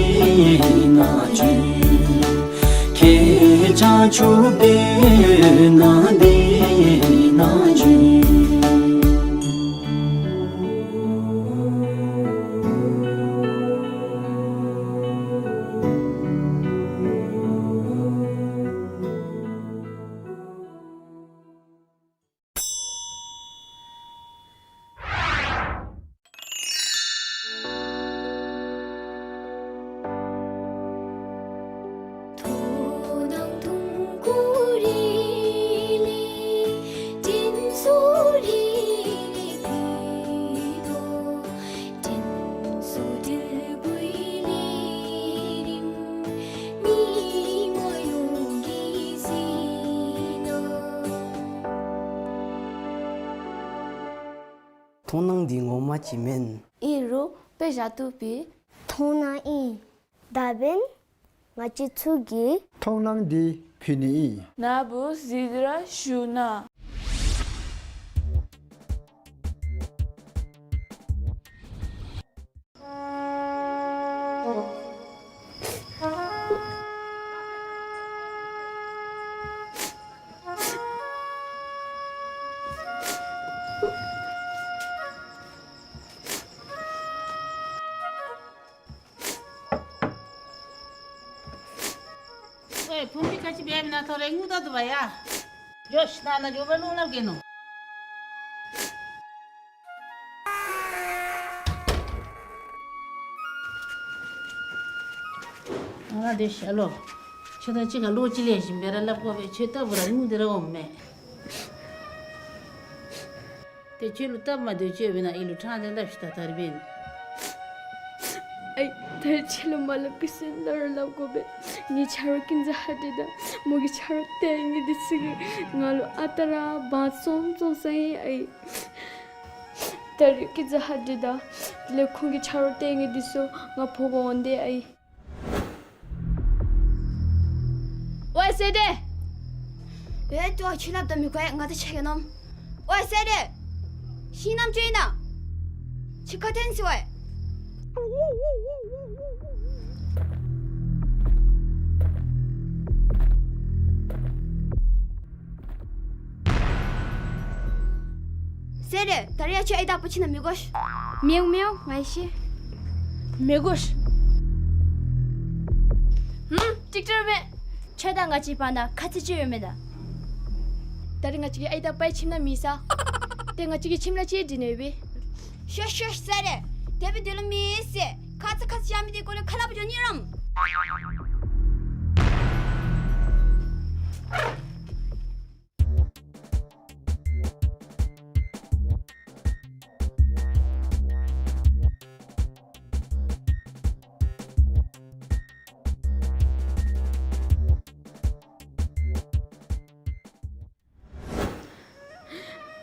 ན་བྱོན། ཁྱེད་བྱང་ཆུབ་སྡོད་ན་འདི་ན་བྱོན། མཐོང་སྣང་འདི་ངོ་མ་ཅིག་མེན། ཨིན་རུང་དཔེ་བཞག་བཏུབ་པས། མཐོང་སྣང་ཨིན། ད་འབདན་ང་བཅས་ཚུ་གིས་མཐོང་སྣང་འདི་ཕུལ་ནི་ཨིན། ནཱ་བུ་གཟིགས་ར་ཞུ་ན། ཨོའི་བུམོ་ག་ཅི་འབད་མི་ན་ཐོ་རེ་ངུ་ད་འདུག་པ་ཡ། འགྱོ་ཤིག་ནཱ་ན་འགྱོ་བ་ལོང་ལབ་གེ་ནོ། ཨ་དེ་ཤ་ལོ། ཁྱོད་དང་གཅིག་ཁར་ལོ་གཅིག་ལས་བཞིན་པའི་ར་ལབ་དགོ་པས། ཁྱོད་ལྟ་བུ་ར་ངུ་དེ་ར་འོང་མེད། ཏེ་ཁྱོད་ལུ་སྟབས་མ་བདེཝ་ཅིག་ཡོདཔ་ཨིན་ན་ཨི་ལུ་ཕྲང་སྟེ་སླབ་ཤིག་ད་ད་རིས་འབདན། ཨའི་ད་རིས་ཁྱོད་ལུ་མ་སླབ་གེ་ཟེར་ན་ར་སླབ་དགོ་པས། ངེའི་ཆ་རོགས་ཀུན་ཟ་ཧ་དེ་དང་མོ་གི་ཆ་རོགས་ཏེ་ངེ་འདི་ཚུ་གིས་ང་ལུ་ཨ་རྟག་ར་འབག་བཙོང་བཙོང་ས་ཨིན་ཨའི། ད་རིས་ཀུན་ཟ་ཧ་དེ་དང་དེ་ལས་ཁོང་གི་ཆ་རོགས་ཏེ་ངེ་འདི་ཚུ་ང་འབོ་འབག་འོང་དེས་ཨའི། ཝའེ་སེ་ཏེ། ཝའེ་ཏོ་ཁྱོད་སླབ་ད་མི་གོ་ཡ། ང་ད་ཆ་ག་ནོམ། ཝའེ་སེ་ཏེ། ཤིང་ནམ་ཅོ་ཨིན་ན། ཁྱོད་ག་ཏེ་ཨིན་སི་ཝའེ། ཟེར་རེ། ད་རིས་ཡང་ཁྱོད་ཨའི་དང་ཨ་པ་ཁྱིམ་ནང་མི་དགོ་ཤིག། མི་འོང་མི་འོང་ང་ཡང་ཤེས། མི་དགོ་ཤིག། ཧུམ། ཅིག་ཁྲེལ་མེད། ཁྱོད་དང་ང་བཅས་བར་ན་ཁ་ཚིག་ཅིག་ཡོད་མེན་ན། ད་རིས་ང་བཅས་ཀྱི་ཨའི་དང་ཨ་པའི་ཁྱིམ་ནང་མེད་ས། ཏེ་ང་བཅས་ཀྱི་ཁྱིམ་ལཱ་ཅིག་འདི་ནང་ཡོད་པས། ཤོད་ཤོད་ཟེར་རེ། དེ་སྦེ་འདི་ལུ་མི་ཟེར། ཁ་ཚིག་ཁ་ཚིག་བཤད་མི་འདི་གོ་ལེ་ཁ་སླབ་འགྱོ་ནི་རམ།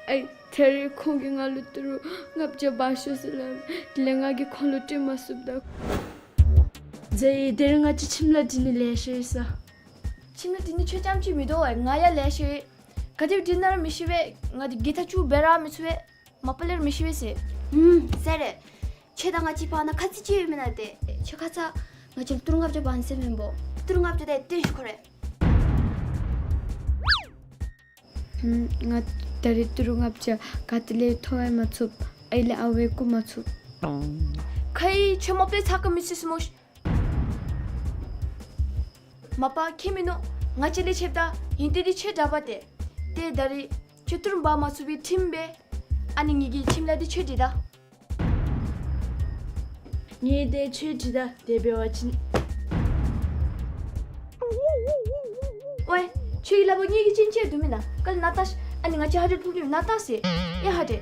ཨའི། ད་རིས་ཁོང་གིས་ང་ལུ་ཏི་རུ་ལྔ་བརྒྱ་འབག་ཤོག་ཟེར་སླབ། དེ་ལས་ང་གིས་ཁོང་ལུ་སྤྲོད་མ་ཚུགསཔ་ད། ཟེར་ཡི། ད་རིས་ང་བཅས་ཁྱིམ་ལཱ་འདི་ནི་ལེ་ཤ་ཡོད་ས། ཁྱིམ་ལཱ་འདི་ནི་ཁྱོད་རྐྱངམ་ཅིག་མིན་འདུག་ཨའི། ང་ཡང་ལེ་ཤ་ཡོད། ག་དེ་སྦེ་འདི་ནང་ར་མི་ཤེས་པས། ང་འདི་གི་ཐག་ཆུ་འབད་ར་མི་ཚུགས་པས། མ་པ་ལས་ར་མི་ཤེས་པས་ཟེར། ཧུམ། ཟེར་རེ། ཁྱོད་དང་ང་བཅས་བར་ན་ཁ་ཚིག་ཅིག་ཡོད་མེན་ན་ཏེ། ཁྱོད་ཁ་ཙ་ང་བཅས་ལུ་ཏི་རུ་ལྔ་བརྒྱ་འབག་ནི་ཟེར་མེན་པོ། ཏི་རུ་ལྔ་བརྒྱ་དེ་སྟོན་ཤོག་ཁོ་རེ། ཧུམ། ང་ད་རིས་ཏི་རུ་ལྔ་བརྒྱ་ག་ཏེ་ལས་ཐོབ་ཡང་མ་ཚུགས། ཨའི་ལས་ཨ་ཝའི་རྐུ་མ་ཚུགས། ཁ་ཡི་ཆོས་མོ་པའི་ཚ་ཁ་མི་སྲིད་སྲིད་མོ་ཤིག། མ་པ་ཁྱད་མིན་ནུག། ང་བཅས་ལས་ཆེཝ་ད་ཨིན། ཏེ་འདི་ཁྱོད་དྲག་པ་ཏེ། ཏེ་ད་རིས་ཁྱོད་ཏི་རུ་འབག་མ་ཚུགས་པའི་ཁྲིམས་འབད། ཨ་ནི་ངེ་གི་ཁྱིམ་ལཱ་འདི་ཁྱོད་འདི་ད། ངེ་འདི་ཁྱོད་འདི་ད། དེ་འབད་བ་ཅིན། ཝའི། ཁྱོད་ཀྱི་ལག་པར་ངེ་གི་ཅིན་ཅིག་འདུག་མེན་ན། ཀལ་ནཱ་ལྟ་ཤིག། ཨ་ནི་ང་བཅས་ཧ་ཏེ་ཕོག་ནི་ནཱ་ལྟ་ཟེར། ཡ་ཧ་ཏེ།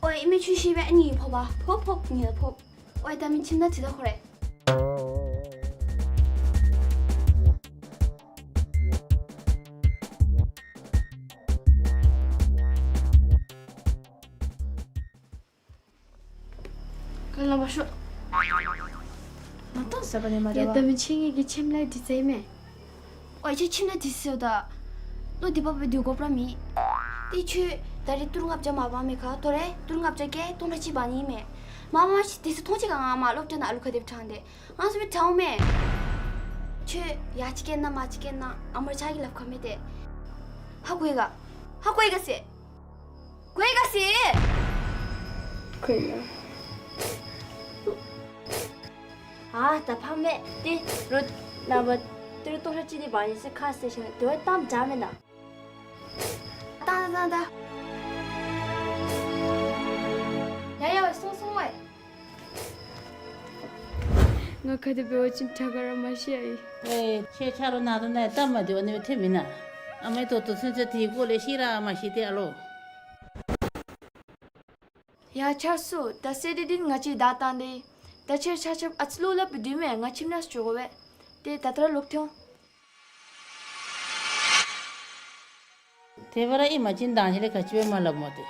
ཝའི་ཨིན་མས། ཁྱོད་ཤེས་པས། ཨ་ནི་ཕོག་པ། ཕོག་ཕོག་ངེ་ཕོག། ཝའི་ད་མི་ཁྱིམ་ནང་འཁྱིད་ད་ཁོ་རེ། ཀ་ལ་བ་ཤོ། ང་ཏང་ཟ་བ་ནི་མ་རེད་བ། ཡ་ད་མི་ཁྱེད་ངེ་གི་ཁྱིམ་ལཱ་འདི་ཚུ་ཨིན་མས། ཨོ་ཁྱོད་ཁྱིམ་ལཱ་འདི་ཚུ་ད་ལོ་འདི་བབ་སྦེ་སྡོད་དགོཔ་ར་མེད། ཏེ་ཁྱོད་ད་རིས་ཏི་རུ་ལྔ་བརྒྱ་མ་འབག་མི་ཁར་ད་རིས་ཏི་རུ་ལྔ་བརྒྱ་བརྒྱད་སྟོང་ཕྲག་གཅིག་འབག་ནི་ཨིན་མས། མ་མ་ཤི་འདི་ཚུ་མཐོང་ཅི་ག། ང་མ་སློབ་གྲྭ་ནང་ཨ་ལུ་ག་དེ་སྦེ་དྲངས་ཏེ་ང་ཚུ་སྦེ་དྲངམ་མས། ཁྱོད་ཡ་ཅིག་སྐད་ན་མ་ཅིག་སྐད་ན་ཨ་མར་ཆ་གི་ལབ་ཁ་མེད་དེ། ཧ་གོ་ཡི་ག། ཧ་གོ་ཡི་ག་ཟེར། གོ་ཡི་ག་ཟེར། གོ་ཡི་ག། ཨ་ད་ཕམ་མས། ཏེ་རོགས་ནངས་པ་ཏི་རུ་སྟོང་ཕྲག་གཅིག་འདི་འབག་ནི་ཟེར་ཁ་བཟེད་ཞིནམ་ལས་དེ་བ་གཏམ་འདྲ་མེན་ན། ད་ད་ད་ད། ཡ་ཡ་སོང་སོང་ཝའི། ང་ག་དེ་འབད་བ་ཅིན་དྲག་ག་ར་མ་ཤེས་ཨའི། ཝའི་ཁྱེད་ཆ་རོགས་ནང་དུ་ནཱ་ལྟ་མ་བདེ་བ་ནི་ཐེབས་མེན་ན། ཨ་མའི་ཏོག་ཏོ་ཚུན་ཚོད་དེའི་སྐོར་ལས་ཤེས་ར་མ་ཤེས་ཏེ་ཨ་ལོ། ཡ་ཆར་སོ། ད་སེ་འདི་འདི་ང་བཅས་བདའ་བཏང་སྟེ། ད་ཁྱེད་ཆ་ཁྱབ་ཨ་ཙི་ལོག་ལྷབ་སྦེ་སྡོད་མས། ང་ཁྱིམ་ནང་འགྱོ་དགོ་པས། ཏེ་ད་ད་ར་ལོག་སྟེ་འོང་། དེ་བར་ཨིན་མ་ཅིན་དང་ཅིག་ལས་ག་ཅི་སྦེ་མ་སླབ་མོ་ཏེ།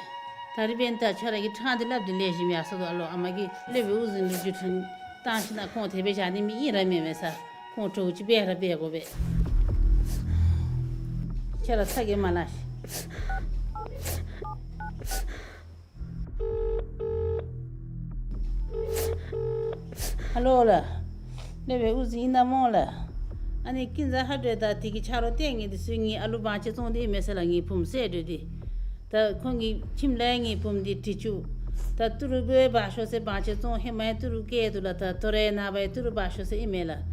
ད་རིས་འབདན་ད་ཁྱོད་ར་གིས་ཕྲང་སྟེ་སླབ་སྟེ་ལེགས་ཤོམ་ཡར་སོང་དོ་ཨ་ལོ། ཨ་མ་གིས་སློབ་དཔོན་དབུ་འཛིན་ལུ་བརྒྱུད་འཕྲིན་བཏང་ཞིནམ་ལས་ཁོང་དེ་སྦེ་བཞག་ནི་མི་ཨིན་ར་མེན་མས་ས། ཁོང་གྲོགས་ཅིག་འབད་ར་འབད་དགོ་པས། ཁྱོད་ར་ཚ་གྱང་མ་ལང་ཤིག། ཧ་ལོ་ལགས། སློབ་དཔོན་དབུ་འཛིན་ཨིན་ན་སྨོ་ལགས། ཨ་ནི་ཀུན་བཟང་ཧ་སྒྲོན་དང་དེ་གི་ཆ་རོགས་ལྟས་ངན་འདི་ཚུ་ངེའི་ཨ་ལུ་བང་ཆེན་བཙོང་སྟེ་ཨིན་མས་ཟེར་ལགས། ངེའི་བུམོ་བསད་སྡོད་དེ། ད་ཁོང་གི་ཁྱིམ་ལས་ངེའི་བུམོ་འདི་དྲི་བཅུག། ད་ཏི་རུ་སྦེ་འབག་ཤོག་ཟེར་བང་ཆེན་བཙོང་ཧེ་མའི་ཏི་རུ་བཀལ་འདུག་ལགས། ད་ད་རེས་ནངས་པའི་ཏི་རུ་འབག་ཤོག་ཟེར་ཨིན་མས་ལགས།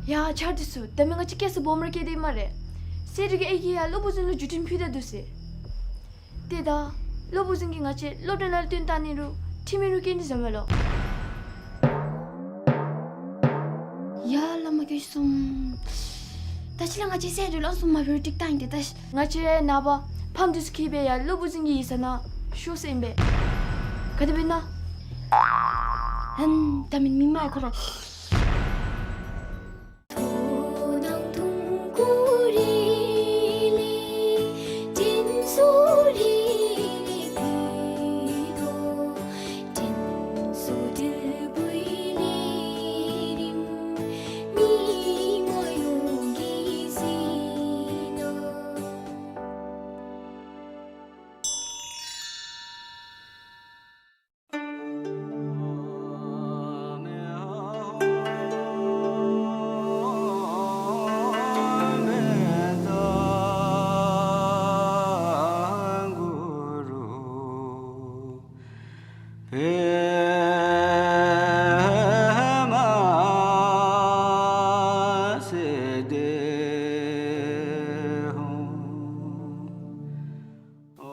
ཡ་ཆར་འདི་ཚུ་ད་མི་ང་བཅས་སྐྱེ་ས་སྦོམ་ར་སྐྱེས་ཏེ་ཨིན་སྨ་རེ། སེ་འདི་གིས་ཨའི་གིས་ཡར་སློབ་དཔོན་དབུ་འཛིན་ལུ་བརྒྱུད་འཕྲིན་ཕུལ་ད་འདུག་ཟེར། ཏེ་ད་སློབ་དཔོན་དབུ་འཛིན་གྱིས་ང་བཅས་སློབ་གྲྭ་ནང་ལུ་བཏོན་བཏང་ནི་རུང་ཁྲིམས་ཡིག་རུང་བཀལ་ནི་བཟུམ་མས་ལོ། ཡ་བླ་མ་གིས་གསུངམ། ད་ཅི་ལས་ང་བཅས་སེ་འདི་ལོག་སོང་མ་འབད་རུང་འགྲིག་ད་ཨིན་ཏེ། ད་ང་བཅས་ནངས་པ་ཕམ་འདི་ཚུ་འཁྱིད་སྦེ་ཡར་སློབ་དབུ་འཛིན་གྱི་ཡིག་ཚང་ནང་ཤོག་ཟེར་ཨིན་པས། ག་དེ་འབད་ན། ཨན་ད་མི་མི་མ་ཡ་ཁོ་ར།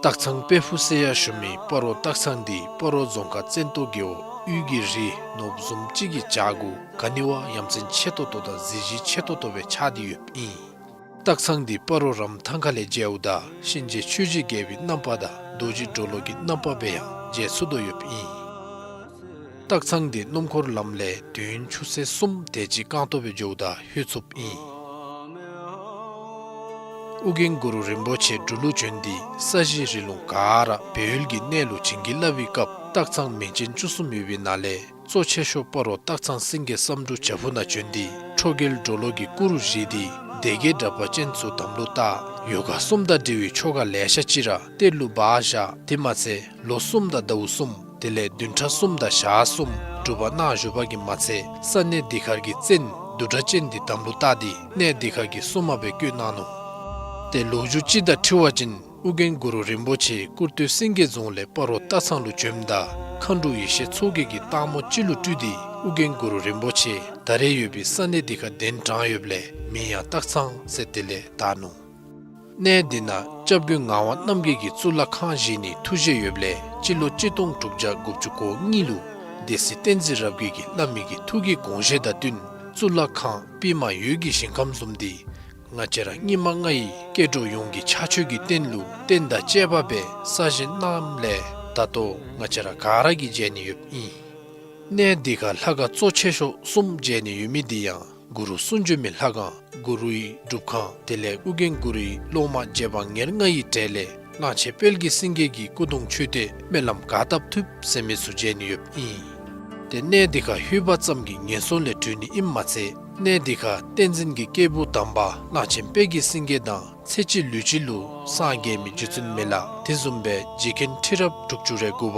སྟག་ཚང་དཔལ་ཕུག་ཟེར་ཡང་ཞུ་མི་སྤ་རོ་སྟག་ཚང་འདི་སྤ་རོ་རྫོང་ཁག་བཙན་ཏོ་རྒེད་འོག་དབུས་ཀྱི་རི་ནོར་བུ་བཟུམ་ཅིག་གི་བྱག་གུ་ག་ནི་བ་ཡ་མཚན་ཆེ་ཏོག་ཏོ་དང་གཟི་བརྗིད་ཆེ་ཏོག་ཏོ་སྦེ་ཆགས་ཏེ་ཡོདཔ་ཨིན། སྟག་ཚང་འདི་སྤ་རོ་རམ་ཐང་ཁ་ལས་མཇལཝ་ད་གཤིན་རྗེ་ཆོས་ཀྱི་རྒྱལ་པོའི་རྣམ་པ་དང་རྡོ་རྗེ་གྲོ་ལོད་ཀྱི་རྣམ་པ་སྦེ་ཡང་མཇལ་ཚུགས་དོ་ཡོདཔ་ཨིན། སྟག་ཚང་འདི་སྣུམ་འཁོར་ལམ་ལས་དུས་ཡུན་ཆུ་ཚོད་གསུམ་དེ་ཅིག་རྐང་ཐང་སྦེ་འགྱོཝ་ད་ལྷོད་ཚུགསཔ་ཨིན། ཨོ་རྒྱན་གུ་རུ་རིན་པོ་ཆེ་འབྲུག་ལུ་བྱོན་ཏེ་ས་གཞི་རི་ལུང་ག་ར་སྦས་ཡུལ་གྱི་གནས་ལུ་བྱིན་གྱིས་བརླབས་པའི་སྐབས་སྟག་ཚང་མིང་ཅན་བཅུ་གསུམ་ཡོད་པའི་ནང་ལས་གཙོ་ཆེ་ཤོས་སྤ་རོ་སྟག་ཚང་སེང་གེ་བསམ་འགྲུབ་བྱག་ཕུག་ནང་བྱོན་ཏེ་ཁྲོ་རྒྱལ་གྲོ་ལོད་ཀྱི་སྐུ་རུ་བཞེངས་ཏེ་སྡེ་བརྒྱད་དྲེགས་པ་ཅན་ཚུ་དམ་ལུ་བཏགས། ཡོ་ག་གསུམ་དང་འབྲེལ་བའི་ཆོ་ག་ལེ་ཤ་ཅིག་ར་གཏེར་ལུ་སྦ་བཞག། དེ་མ་ཚད་ལོ་གསུམ་དང་ཟླཝ་གསུམ་དེ་ལས་བདུན་ཕྲག་གསུམ་དང་ཞག་གསུམ་སྒྲུབ་པ་གནང་བཞུགས་པ་གིས་མ་ཚད་ས་གནས་འདི་ཁར་གྱི་བཙན་བདུད་དྲེགས་ཅན་འདི་དམ་ལུ་བཏགས་ཏེ་གནས་འདི་ཁར་གྱི་སྲུང་མ་སྦེ་བསྐོས་གནང་ནུག། ཏེ་ལོ་རྒྱུས་ཅིག་དང་འཁྲིལ་བ་ཅིན་ཨོ་རྒྱན་གུ་རུ་རིན་པོ་ཆེ་ཀུར་སྟོད་སེང་གེ་རྫོང་ལས་སྤ་རོ་སྟག་ཚང་ལུ་བྱོནམ་ད་མཁའ་འགྲོ་ཡེ་ཤེས་མཚོ་རྒྱལ་གྱིས་སྟག་མོ་ཅིག་ལུ་སྤྲུལ་ཏེ་ཨོ་རྒྱན་གུ་རུ་རིན་པོ་ཆེ་ད་རེས་ཡོད་པའི་ས་གནས་འདི་ཁར་གདན་དྲངས་ཡོདཔ་ལས་མིང་ཡང་སྟག་ཚང་ཟེར་དེ་ལས་བཏགས་ནུག། གནས་འདི་ནང་སྐྱབས་མགོན་ངག་དབང་རྣམ་རྒྱལ་གྱི་གཙུག་ལག་ཁང་བཞེངས་ནིའི་ཐུགས་བཞེད་ཡོདཔ་ལས་སྤྱི་ལོ་གཅིག་སྟོང་དྲུག་བརྒྱ་དགུ་བཅུ་གོ་གཉིས་ལུ་སྡེ་སྲིད་བསྟན་འཛིན་རབ་རྒྱས་ཀྱིས་བླ་མའི་གི་ཐུགས་ཀྱི་དགོངས་བཞེད་དང་བསྟུན་གཙུག་ལག་ཁང་པདྨ་འོད་ཀྱི་ཞིང་ཁམས་བཟུམ་འདི་ང་བཅས་ར་སྙིགས་མ་ལྔ་ཡི་སྐྱེ་འགྲོ་ཡོངས་ཀྱི་ཕྱག་མཆོད་ཀྱི་རྟེན་ལུ་རྟེན་དང་བཅས་པ་སྦེ་གསར་བཞེངས་གནངམ་ལས་ད་ལྟོ་ང་བཅས་ར་ག་ར་གིས་མཇལ་ནི་ཡོདཔ་ཨིན། གནས་འདི་ཁར་ལྷ་ཁང་གཙོ་ཆེ་ཤོས་གསུམ་མཇལ་ནི་ཡོད་མི་འདི་ཡང་གུ་རུ་གསུང་བྱོན་མའི་ལྷ་ཁང་གུ་རུའི་སྒྲུབ་ཁང་དེ་ལས་ཨོ་རྒྱན་གུ་རུའི་སློབ་མ་རྗེ་འབངས་ཉེར་ལྔ་ཡི་གྲས་ལས་གླང་ཆེན་དཔལ་གྱི་སེང་གེ་གི་སྐུ་གདུང་མཆོད་རྟེན་སྨོན་ལམ་ག་བཏབ་ཐུབ་ཟེར་མི་ཚུ་མཇལ་ནི་ཡོདཔ་ཨིན། ཏེ་གནས་འདི་ཁར་ལྷོད་པ་ཙམ་གྱིས་ངན་སོང་ལས་གྲོལ་ནི་ཨིནམ་མ་ཚད་གནས་འདི་ཁར་བསྟན་འཛིན་གྱི་སྐྱེས་བུ་དམ་པ་གླང་ཆེན་དཔལ་གྱི་སེང་གེ་དང་ཚེ་གཅིག་ལུས་གཅིག་ལུ་སངས་རྒྱས་མི་རྗེ་བཙུན་མི་ལ་དེ་བཟུམ་སྦེ་རྗེ་མཁན་ཁྲི་རབས་དྲུག་ཅུ་རེ་དགུ་པ་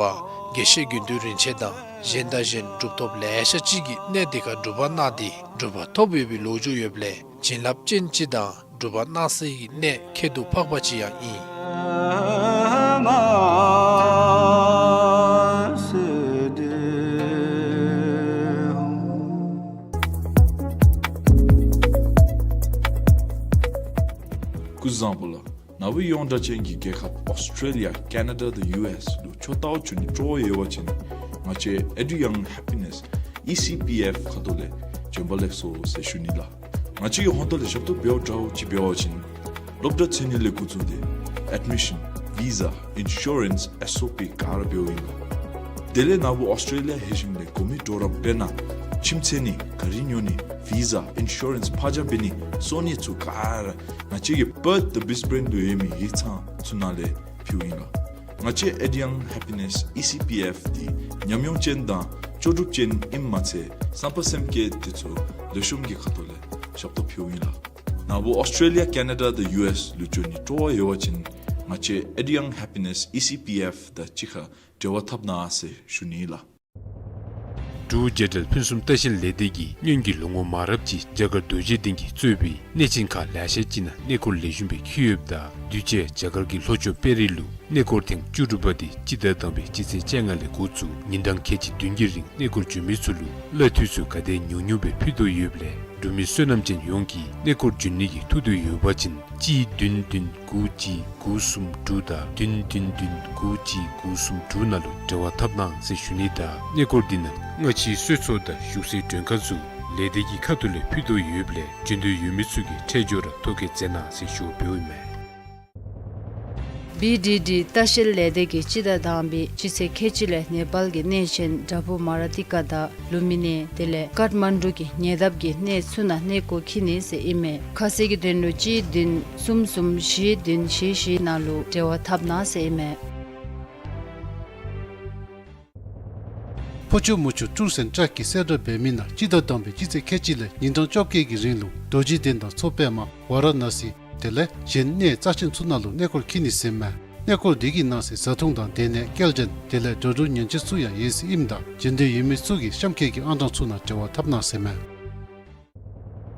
དགེ་བཤེས་དགེ་འདུན་རིན་ཆེན་དང་གཞན་དང་གཞན་གྲུབ་ཐོབ་ལེ་ཤ་ཅིག་གིས་གནས་འདི་ཁར་སྒྲུབ་པ་གནང་སྟེ་གྲུབ་པ་ཐོབ་ཡོད་པའི་ལོ་རྒྱུས་ཡོདཔ་ལས་བྱིན་རླབས་ཅན་ཅིག་དང་སྒྲུབ་པ་གནང་སའི་གནས་ཁྱད་དུ་འཕགས་པ་ཅིག་ཡང་ཨིན། སྐུ་གཟུགས་བཟང་པོ་ལགས། ནཱ་བུ་ཡོངས་གྲགས་ཅན་གྱི་རྒྱལ་ཁབ་ཨོསི་ཊྲེ་ལི་ཡ་ཀེ་ན་ཌ་དང་ཡུ་ཨེསི་ལུ་ཆོས་ལྟ་བར་འགྱོ་ནིའི་སྤྲོ་བ་ཡོད་པ་ཅིན་ང་བཅས་ཨེ་ཌི་ཡང་ཧེ་པི་ནེསི་ཨི་སི་པི་ཨེཕ་ཁ་ཐུག་ལས་བྱོན་པ་ལེགས་སོ་ཟེར་ཞུ་ནི་ལགས། ང་བཅས་ཀྱི་ཧོངས་ཏོ་ལས་ཞབས་ཏོག་འབདཝ་འདྲཝ་ཅིག་འབད་བ་ཅིན་སློབ་གྲྭ་ཚུ་ནང་ལས་འགོ་བཙུགས་ཏེ་ཨེཌ་མི་ཤཱན་བི་ཟ་ཨིན་ཤུ་རེནསི་ཨེསི་ཨོ་པི་ག་ར་འབདཝ་ཨིན་ལགས། དེ་ལས་ནཱ་བུ་ཨོསི་ཊྲེ་ལི་ཡ་ལྷོད་ཞིནམ་ལས་གོ་མི་གྲོགས་རམ་དཔེར་ན་ཁྱིམ་ཚད་ནི་ག་རི་ཉོ་ནི་བི་ཟ་ཨིན་ཤུ་རེནསི་ཕར་འགྱངས་འབད་ནི་སོགས་ནི་ཚུ་ག་ར་ང་བཅས་ཀྱི་པརཐ་དང་བིརིཛ་བེན་ལུ་ཡོད་མི་ཡིག་ཚང་ཚུ་ནང་ལས་ཕུལཝ་ཨིན་ལགས། ང་བཅས་ཨེ་ཌི་ཡང་ཧེ་པི་ནེསི་ཨི་སི་པི་ཨེཕ་འདི་ཉམས་མྱོང་ཅན་དང་ལྕོགས་གྲུབ་ཅན་ཨིནམ་མ་ཚད་བསམ་པ་སེམས་བསྐྱེད་འདི་ཚུ་ལེགས་ཤོམ་གྱི་ཁ་ཐུག་ལས་ཞབས་ཏོག་ཕུལཝ་ཨིན་ལགས། ནཱ་བུ་ཨོསི་ཊྲེ་ལི་ཡ་ཀེ་ན་ཌ་དང་ཡུ་ཨེསི་ལུ་འགྱོ་ནིའི་སྤྲོ་བ་ཡོད་པ་ཅིན་ང་བཅས་ཨེ་ཌི་ཡང་ཧེ་པི་ནེསི་ཨི་སི་པི་ཨེཕ་དང་གཅིག་ཁར་འབྲེལ་བ་འཐབ་གནང་ཟེར་ཞུ་ནི་ལགས། འབྲུག་རྒྱལ་ཕྲན་ཕུན་སུམ་ལྟ་བཤལ་ལས་སྡེ་གིས་སྔོན་གྱི་ལོ་ངོ་མང་རབས་ཅིག་རྒྱ་གར་རྡོ་རྗེ་གདན་གྱིས་གཙོས་པའི་གནས་ཆེན་ཁག་ལེ་ཤ་ཅིག་ནང་གནས་སྐོར་ལེགས་ཤོམ་སྦེ་འཁྱིད་ཡོདཔ་ད་དུས་ཅི་རྒྱ་གར་གྱི་ལྷོ་ཕྱོགས་དཔལ་རི་ལུ་གནས་སྐོར་ཐེངས་བཅུ་དྲུག་པ་འདི་སྤྱི་ཟླ་དང་པའི་སྤྱི་ཚེས་བཅོ་ལྔ་ལས་འགོ་བཙུགས་ཉིན་གྲངས་ཁལ་གཅིག་བདུན་གྱི་རིང་གནས་སྐོར་འགྱོ་མི་ཚུ་ལུ་གླ་འཐུས་ཚུ་ག་དེ་ཉུང་ཉུང་སྦེ་ཕུལ་དོ་ཡོདཔ་ལས་འབྲུག་མི་བསོད་ནམས་ཅན་ཡོངས་ཀྱིས་གནས་སྐོར་འགྱོ་ནི་གི་ཐུགས་འདོད་ཡོད་པ་ཅིན་གཅིག་བདུན་བདུན་དགུ་གཅིག་དགུ་གསུམ་དྲུག་དང་བདུན་བདུན་བདུན་དགུ་གཅིག་དགུ་གསུམ་དྲུག་ནང་ལུ་འབྲེལ་བ་འཐབ་གནང་ཟེར་ཞུ་ནི་དང་གནས་སྐོར་འདི་ནང་སྔ་ཕྱིའི་གསོལ་ཚོགས་དང་བཞུགས་སའི་མགྲོན་ཁང་ཚུ་ལས་སྡེ་གི་ཁ་ཐུག་ལས་ཕུལ་དོ་ཡོདཔ་ལས་འབྱོན་འདོད་ཡོད་མི་ཚུ་གིས་འཕྲལ་མགྱོགས་ར་ཐོ་བཀོད་མཛད་གནང་ཟེར་ཞུ་བ་འབདཝ་ཨིན་མས། བི་ཌི་ཌི་ལྟ་བཤལ་ལས་སྡེ་གིས་སྤྱི་ཟླ་དང་པའི་སྤྱི་ཚེས་ཁལ་གཅིག་ལས་ནེ་པཱལ་གྱི་གནས་ཆེན་བྲག་ཕུག་མ་ར་ཏི་ཀ་དང་ལུམ་བི་ནི་དེ་ལས་ཀཱཐ་མན་ཌུ་གི་ཉེ་འདབས་ཀྱི་གནས་ཚུ་ནང་གནས་སྐོར་འཁྱིད་ནི་ཟེར་ཨིན་མས། ཁ་གསལ་གྱི་དོན་ལུ་གཅིག་བདུན་གསུམ་གསུམ་བཞི་བདུན་བཞི་བཞི་ནང་ལུ་འབྲེལ་བ་འཐབ་གནང་ཟེར་ཨིན་མས། ཕོ་ཆུ་མོ་ཆུ་སྤྲུལ་སེང་བཀྲ་གི་གསལ་བསྒྲགས་འབད་མི་ནང་སྤྱི་ཟླ་དང་པའི་སྤྱི་ཚེས་ཁལ་གཅིག་ལས་ཉིན་གྲངས་བཅོ་བརྒྱད་ཀྱི་རིང་ལུ་རྡོ་རྗེ་གདན་དང་མཚོ་པདྨ་ཝ་ར་ཎ་སི་དེ་ལས་གཞན་གནས་རྩ་ཆེན་ཚུ་ནང་ལུ་གནས་སྐོར་འཁྱིད་ནི་ཟེར་མས། གནས་སྐོར་འདི་གི་ནང་གསེས་བཟའ་འཐུང་དང་སྡོད་གནས་སྐྱེལ་འདྲེན་དེ་ལས་འགྲོ་འགྲུལ་ཉེན་བཅོལ་ཚུ་ཡང་ཡོད་ཟེར་ཨིནམ་ད་འབྱོན་འདོད་ཡོད་མི་ཚུ་གིས་གཤམ་འཁོད་ཀྱི་ཨང་གྲངས་ཚུ་ནང་འབྲེལ་བ་འཐབ་གནང་ཟེར་མས།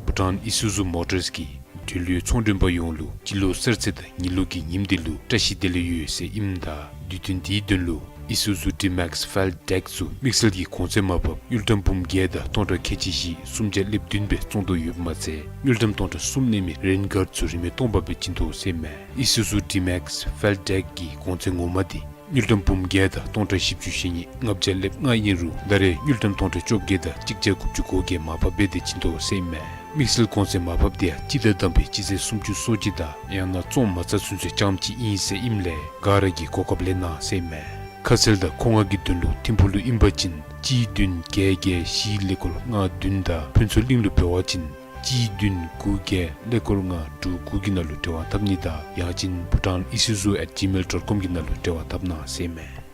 བྷུ་ཊཱན་ཨི་སུ་ཛུ་མོ་ཊརསི་གིས་འབྲེལ་ཡོད་ཚོང་མགྲོན་པ་ཡོངས་ལུ་སྤྱི་ལོ་གསར་ཚེས་དང་ཉི་ལོ་གི་ཉིནམ་འདི་ལུ་བཀྲ་ཤིས་བདེ་ལེགས་ཡོད་ཟེར་ཨིནམ་ད་དུས་སྟོན་འདིའི་དོན་ལུ་ ཨི་སུ་ཛུ་ཌི་མེགསི་ཕེལཊ་ཌེཀ་ཚུ་དམིགས་བསལ་གྱི་གོང་ཚད་མར་ཕབ་དངུལ་ཀྲམ་འབུམ་བརྒྱད་དང་སྟོང་ཕྲག་ཁལ་གཅིག་བཞི་སུམ་བརྒྱ་ལེབ་བདུན་སྦེ་བཙོང་དོ་ཡོདཔ་མ་ཚད་དངུལ་ཀྲམ་སྟོང་ཕྲག་གསུམ་གནས་མི་རེན་གཱརཌ་ཚུ་རིན་མེད་སྟོང་པ་སྦེ་བྱིན་དོ་ཟེར་ཨིན་མས། ཨི་སུ་ཛུ་ཌི་མེགསི་ཕེལཊ་ཌེཀ་གི་གོང་ཚད་ངོ་མ་འདི་དངུལ་ཀྲམ་འབུམ་བརྒྱད་དང་སྟོང་ཕྲག་བཞི་བཅུ་ཞེ་གཉིས་ལྔ་བརྒྱ་ལེབ་ལྔ་ཨིན་རུང་ད་རེས་དངུལ་ཀྲམ་སྟོང་ཕྲག་བཅོ་བརྒྱད་དང་གཅིག་བརྒྱ་དགུ་བཅུ་གོ་བརྒྱད་མར་ཕབ་འབད་དེ་བྱིན་དོ་ཟེར་ཨིན་མས། དམིགས་བསལ་གོང་ཚད་མར་ཕབ་འདི་ཡང་སྤྱི་ཟླ་དང་པའི་སྤྱི་ཚེས་སུམ་ཅུ་སོ་གཅིག་དང་ཡང་ན་བཙོང་མ་ཚར་ཚུན་ཚོད་རྐྱངམ་གཅིག་ཨིན་ཟེར་ཨིནམ་ལས་ག་ར་གིས་གོ་སྐབས་ལེན་གནང་ཟེར་ཨིན་མས། ཁ་གསལ་དང་མཁོ་མངགས་ཀྱི་དོན་ལུ་ཐིམ་ཕུག་ལུ་ཨིན་པ་ཅིན་གཅིག་བདུན་བརྒྱད་བརྒྱད་བཞི་ཀླད་ཀོར་ལྔ་བདུན་དང་ཕུན་ཚོགས་གླིང་ལུ་འབད་བ་ཅིན་གཅིག་བདུན་དགུ་བརྒྱད་ཀླད་ཀོར་ལྔ་དྲུག་དགུ་གི་ནང་ལུ་འབྲེལ་བ་འཐབ་ནི་དང་ཡང་ཅིན་bhutan isuzu at gmail dot com གི་ནང་ལུ་འབྲེལ་བ་འཐབ་གནང་ཟེར་ཨིན་མས།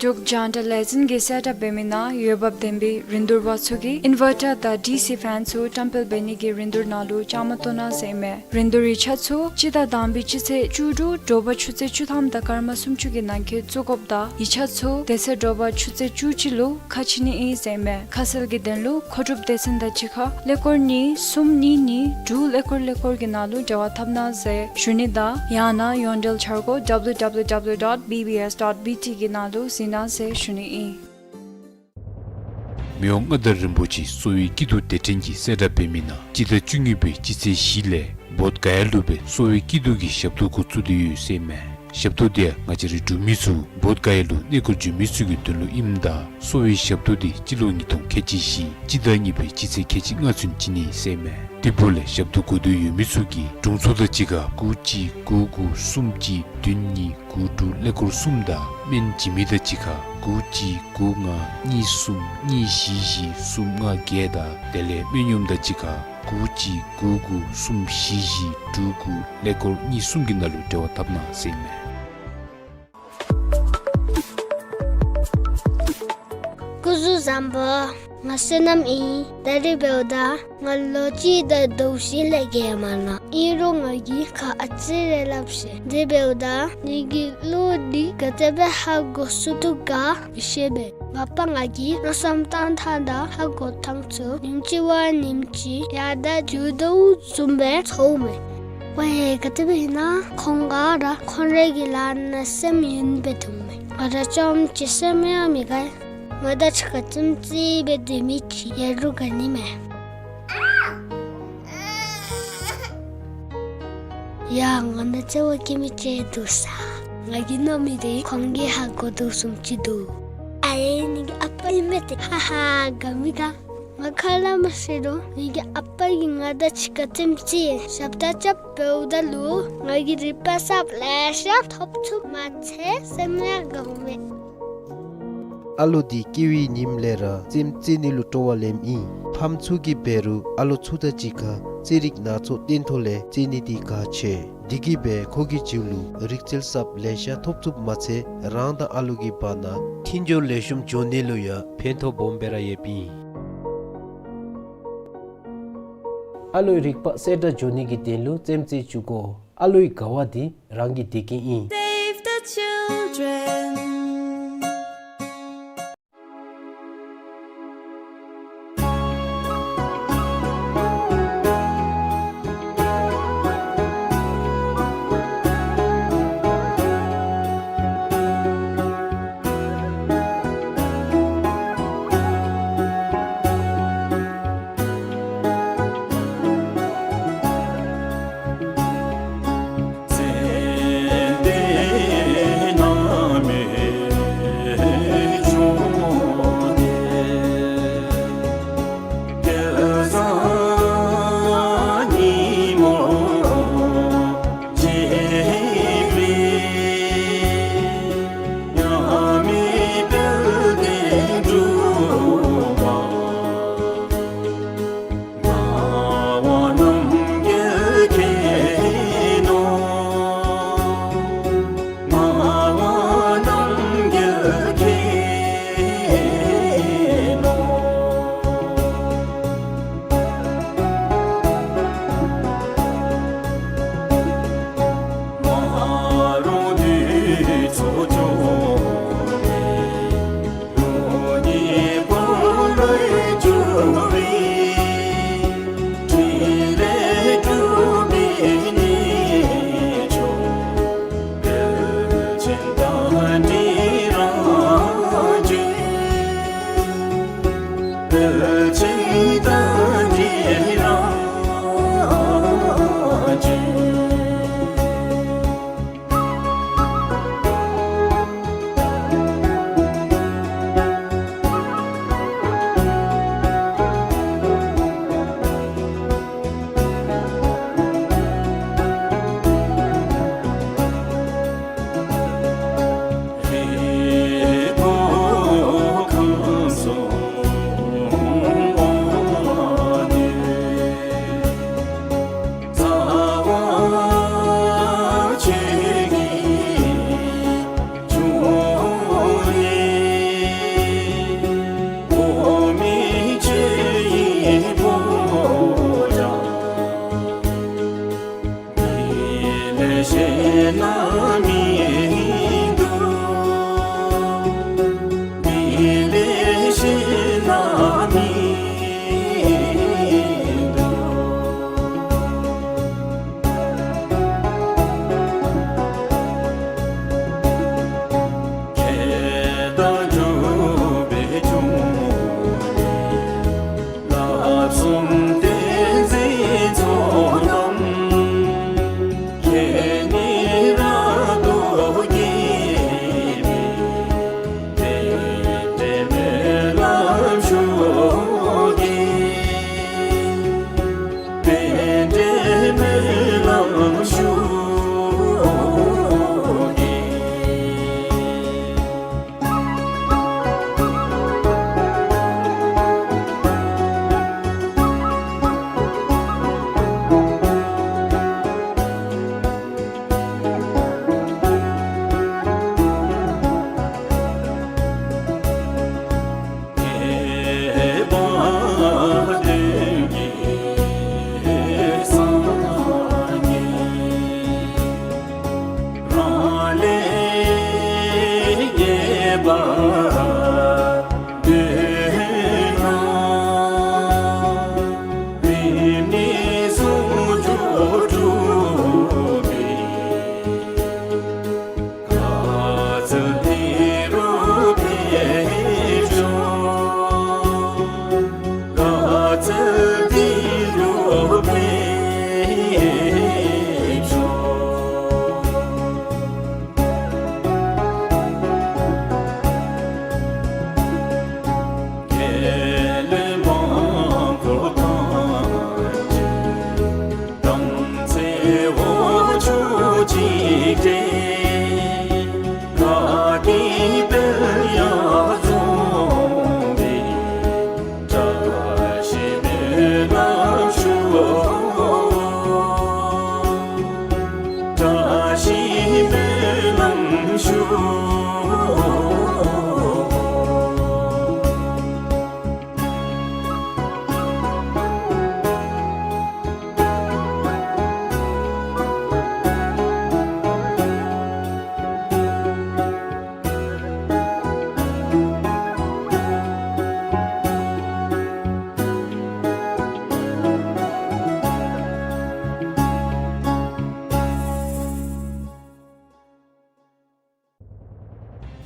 འབྲུག་རྒྱང་བསྒྲགས་ལས་འཛིན་གྱིས་གསལ་བསྒྲགས་འབད་མི་ནང་འོས་འབབ་ལྡན་པའི་རིན་བསྡུར་པ་ཚུ་གིས་ཨིན་ཝར་ཊར་དང་ཌི་སི་ཕེན་ཚུ་བཀྲམ་སྤེལ་འབད་ནི་གི་རིན་བསྡུར་ནང་ལུ་བཅའ་མར་གཏོགས་གནང་ཟེར་ཨིན་མས། རིན་བསྡུར་ཡིག་ཆ་ཚུ་སྤྱི་ཟླ་དང་པའི་སྤྱི་ཚེས་བཅུ་དྲུག་དྲོ་པ་ཆུ་ཚོད་བཅུ་ཐམ་དང་སྐར་མ་སུམ་ཅུ་གི་ནང་འཁོད་བཙུགས་དགོཔ་དང་ཡིག་ཆ་ཚུ་དེ་ཚེ་དྲོ་པ་ཆུ་ཚོད་བཅུ་གཅིག་ལུ་ཁ་ཕྱེ་ནི་ཨིན་ཟེར་ཨིན་མས། ཁ་གསལ་གྱི་དོན་ལུ་མཁོ་སྒྲུབ་སྡེ་ཚན་དང་གཅིག་ཁར་ཀླད་ཀོར་གཉིས་གསུམ་གཉིས་གཉིས་དྲུག་ཀླད་ཀོར་ཀླད་ཀོར་གྱི་ནང་ལུ་འབྲེལ་བ་འཐབ་གནང་ཟེར་ཞུ་ནི་དང་ཡང་ན་ཡོངས་འབྲེལ་འཆར་སྒོ་W W W dot B B S dot B T གི་ནང་ལུ་གཟིགས་གནང་ཟེར་ཞུ་ནི་ཨིན། མི་དབང་མངའ་བདག་རིན་པོ་ཆེ་གསོ་བའི་སྐྱིད་སྡུག་སྡེ་ཕྲན་གྱིས་གསལ་བསྒྲགས་འབད་མི་ནང་སྤྱི་ཟླ་བཅུ་གཉིས་པའི་སྤྱི་ཚེས་བཞི་ལས་བོདྷ་ག་ཡ་ལུ་སྦེ་གསོ་བའི་སྐྱིད་སྡུག་གི་ཞབས་ཏོག་འགོ་བཙུགས་ཏེ་ཡོད་ཟེར་ཨིན་མས། ཞབས་ཏོག་འདི་ཡང་ང་བཅས་རའི་འབྲུག་མི་ཚུ་བོདྷ་ག་ཡ་ལུ་གནས་སྐོར་འགྱོ་མི་ཚུ་གི་དོན་ལུ་ཨིནམ་ད་གསོ་བའི་ཞབས་ཏོག་འདི་སྤྱི་ལོ་ཉིས་སྟོང་ཁལ་གཅིག་བཞི་སྤྱི་ཟླ་གཉིས་པའི་སྤྱི་ཚེས་ཁལ་གཅིག་ལྔ་ཚུན་བྱིན་ནི་ཟེར་ཨིན་མས། དེ་འབདཝ་ལས་ཞབས་ཏོག་དགོ་འདོད་ཡོད་མི་ཚུ་གིས་དྲུང་འཚོ་དང་གཅིག་ཁར་དགུ་གཅིག་དགུ་དགུ་གསུམ་གཅིག་བདུན་གཉིས་དགུ་དྲུག་ཀླད་ཀོར་གསུམ་དང་སྨན་བྱིན་མི་དང་གཅིག་ཁར་དགུ་གཅིག་དགུ་ལྔ་གཉིས་གསུམ་གཉིས་བཞི་བཞི་གསུམ་ལྔ་བརྒྱད་དང་དེ་ལས་སྨན་གཡོགམ་དང་གཅིག་ཁར་དགུ་གཅིག་དགུ་དགུ་གསུམ་བཞི་བཞི་དྲུག་དགུ་ཀླད་ཀོར་གཉིས་གསུམ་གྱི་ནང་ལུ་འབྲེལ་བ་འཐབ་གནང་ཟེར་ཨིན་མས། སྐུ་གཟུགས་བཟང་པོ། ང་བསོད་ནམས་ཨིན། ད་རིས་འབདཝ་ད་ང་ལོ་གཅིག་དང་ཟླཝ་བཞི་ལས་བརྒལ་མ་ནུག། ཨིན་རུང་ང་གིས་ཁག་ཨ་ཙི་རེ་ལྷབ་ཤེས། དེ་འབདཝ་ད་ངེ་གི་གླུ་འདི་ག་དེ་སྦེ་ཧ་གོ་ཚུགས་དོ་ག་མི་ཤེས་པས། མ་པ་ང་གིས་མནོ་བསམ་བཏང་ཐངས་དང་ཧ་གོ་ཐངས་ཚུ་ཉིནམ་གཅིག་བ་ཉིནམ་གཅིག་ཡར་དང་རྒྱུག་དོ་བཟུམ་སྦེ་ཚོརཝ་མས། ཝའེ་ག་དེ་སྦེ་ཨིན་ན་ཁོང་ག་ར་ཁོང་རའི་གི་ལཱ་ནང་སེམས་ཡེངས་སྦེ་འདུག་མས། ང་ར་རྐྱངམ་གཅིག་སེམས་ཡང་མི་དགའ། ང་དང་གཅིག་ཁར་ཙིམ་ཙི་སྦེ་སྡོད་མི་ཅིག་ཡོད་རུང་དགའ་ནི་མས། ཡ་ང་ནང་བརྩེ་བ་བསྐྱེད་མི་ཅིག་འདུག་ས། ང་གིས་མནོ་མི་འདི་ཁོང་གིས་ཧ་གོ་དོ་བཟུམ་ཅིག་འདུག། ཨའེ་ངེ་གི་ཨ་པ་ཨིན་མས་ཏེ། ཧ་ཧ་དགའ་མི་དགའ། ང་ཁ་སླབ་མ་ཤེས་རུང་ངེ་གི་ཨ་པ་གིས་ང་དང་གཅིག་ཁར་ཙིམ་ཙི་ཞབས་ཏོག་རྐྱབ་འབདཝ་ད་ལུ་ང་གིས་རིག་པ་གསརཔ་ལེ་ཤ་ཐོབ་ཚུགསཔ་མ་ཚད་སེམས་ཡང་དགའཝ་མས། ཨ་ལོ་འདི་སྐྱེ་བའི་ཉིནམ་ལས་ར་རྩེདམོ་རྩེ་ནི་ལུ་སྤྲོ་བ་ལེནམ་ཨིན། ཕམ་ཚུ་གིས་འབད་རུང་ཨ་ལོ་ཚུ་དང་གཅིག་ཁར་རྩེད་རིགས་སྣ་ཚོགས་སྟོན་ཐོག་ལས་རྩེད་ནི་འདི་གལ་ཆེ། འདི་གིས་འབད་ཁོ་གི་རྒྱུད་ལུ་རིག་རྩལ་གསརཔ་ལེ་ཤ་ཐོབ་ཚུགསཔ་མ་ཚད་རང་དང་ཨ་ལོ་གི་བར་ན་མཐུན་སྦྱོར་ལེགས་ཤོམ་འགྱོ་ནི་ལུ་ཡང་ཕན་ཐོགས་སྦོམ་སྦེ་ར་ཡོདཔ་ཨིན། ཨ་ལོའི་རིག་པ་གསལ་དྲགས་འགྱོ་ནི་གི་དོན་ལུ་རྩེདམོ་རྩེ་བཅུག་དགོ། ཨ་ལོའི་དགའ་བ་འདི་རང་གི་བདེ་སྐྱིད་ཨིན། Save the children.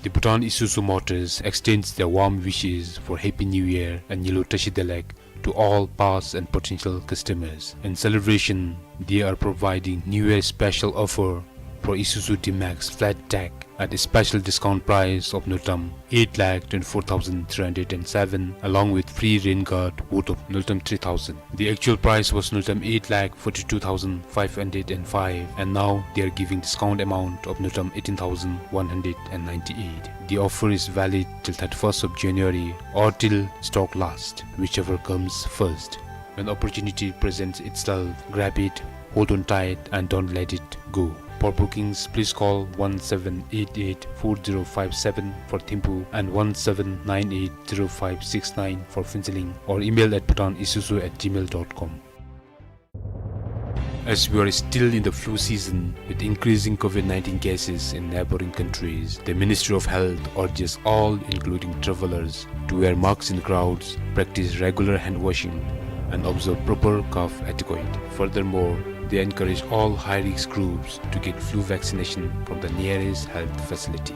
The Bhutan Isuzu Motors extends their warm wishes for Happy New Year and Nyilo Tashi Delek to all past and potential customers. In celebration, they are providing New Year special offer for Isuzu D-Max flat deck at a special discount price of Ngultrum eight lakh twenty-four thousand three hundred and seven, along with free rain guard worth of Ngultrum three thousand. The actual price was Ngultrum eight lakh forty-two thousand five hundred and five, and now they are giving discount amount of Ngultrum eighteen thousand one hundred and ninety-eight. The offer is valid till thirty-first of January or till stock last, whichever comes first. When opportunity presents itself, grab it, hold on tight, and don't let it go. For bookings, please call one seven eight eight four zero five seven for Thimphu and one seven nine eight zero five six nine for Phuentsholing, or email at bhutanisuzu at gmail dot com. As we are still in the flu season, with increasing COVID nineteen cases in neighboring countries, the Ministry of Health urges all, including travelers, to wear masks in crowds, practice regular hand washing, and observe proper cough etiquette. Furthermore, they encourage all high-risk groups to get flu vaccination from the nearest health facility.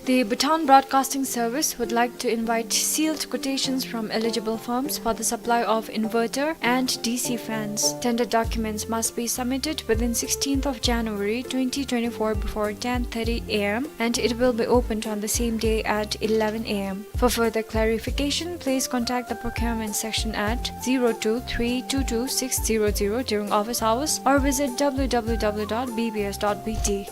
The Bhutan Broadcasting Service would like to invite sealed quotations from eligible firms for the supply of inverter and D C fans. Tender documents must be submitted within sixteenth of January twenty twenty-four before ten thirty A M, and it will be opened on the same day at eleven A M. For further clarification, please contact the procurement section at zero two three two two six zero zero during office hours or visit W W W dot B B S dot B T.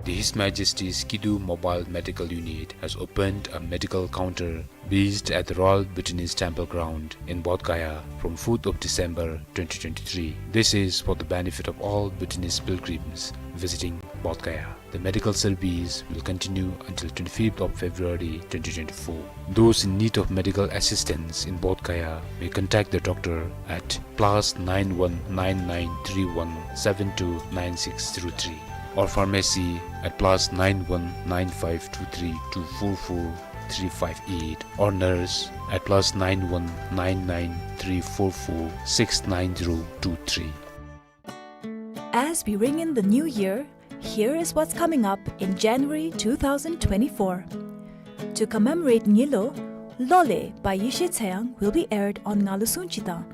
The His Majesty's Kidu Mobile Medical Unit has opened a medical counter based at the Royal Bhutanese Temple Ground in Bodh Gaya from fourth of December twenty twenty-three. This is for the benefit of all Bhutanese pilgrims visiting Bodh Gaya. The medical service will continue until twenty-fifth of February twenty twenty-four. Those in need of medical assistance in Bodh Gaya may contact the doctor at plus nine one nine nine three one seven two nine six zero three or pharmacy at plus nine one nine five two three two four four three five eight or nurse at plus nine one nine nine three four four six nine zero two three. As we ring in the new year, here is what's coming up in January two thousand twenty-four. To commemorate Ngilo, Lole by Yeshe Tseyang will be aired on Ngalu Sungchi Tang.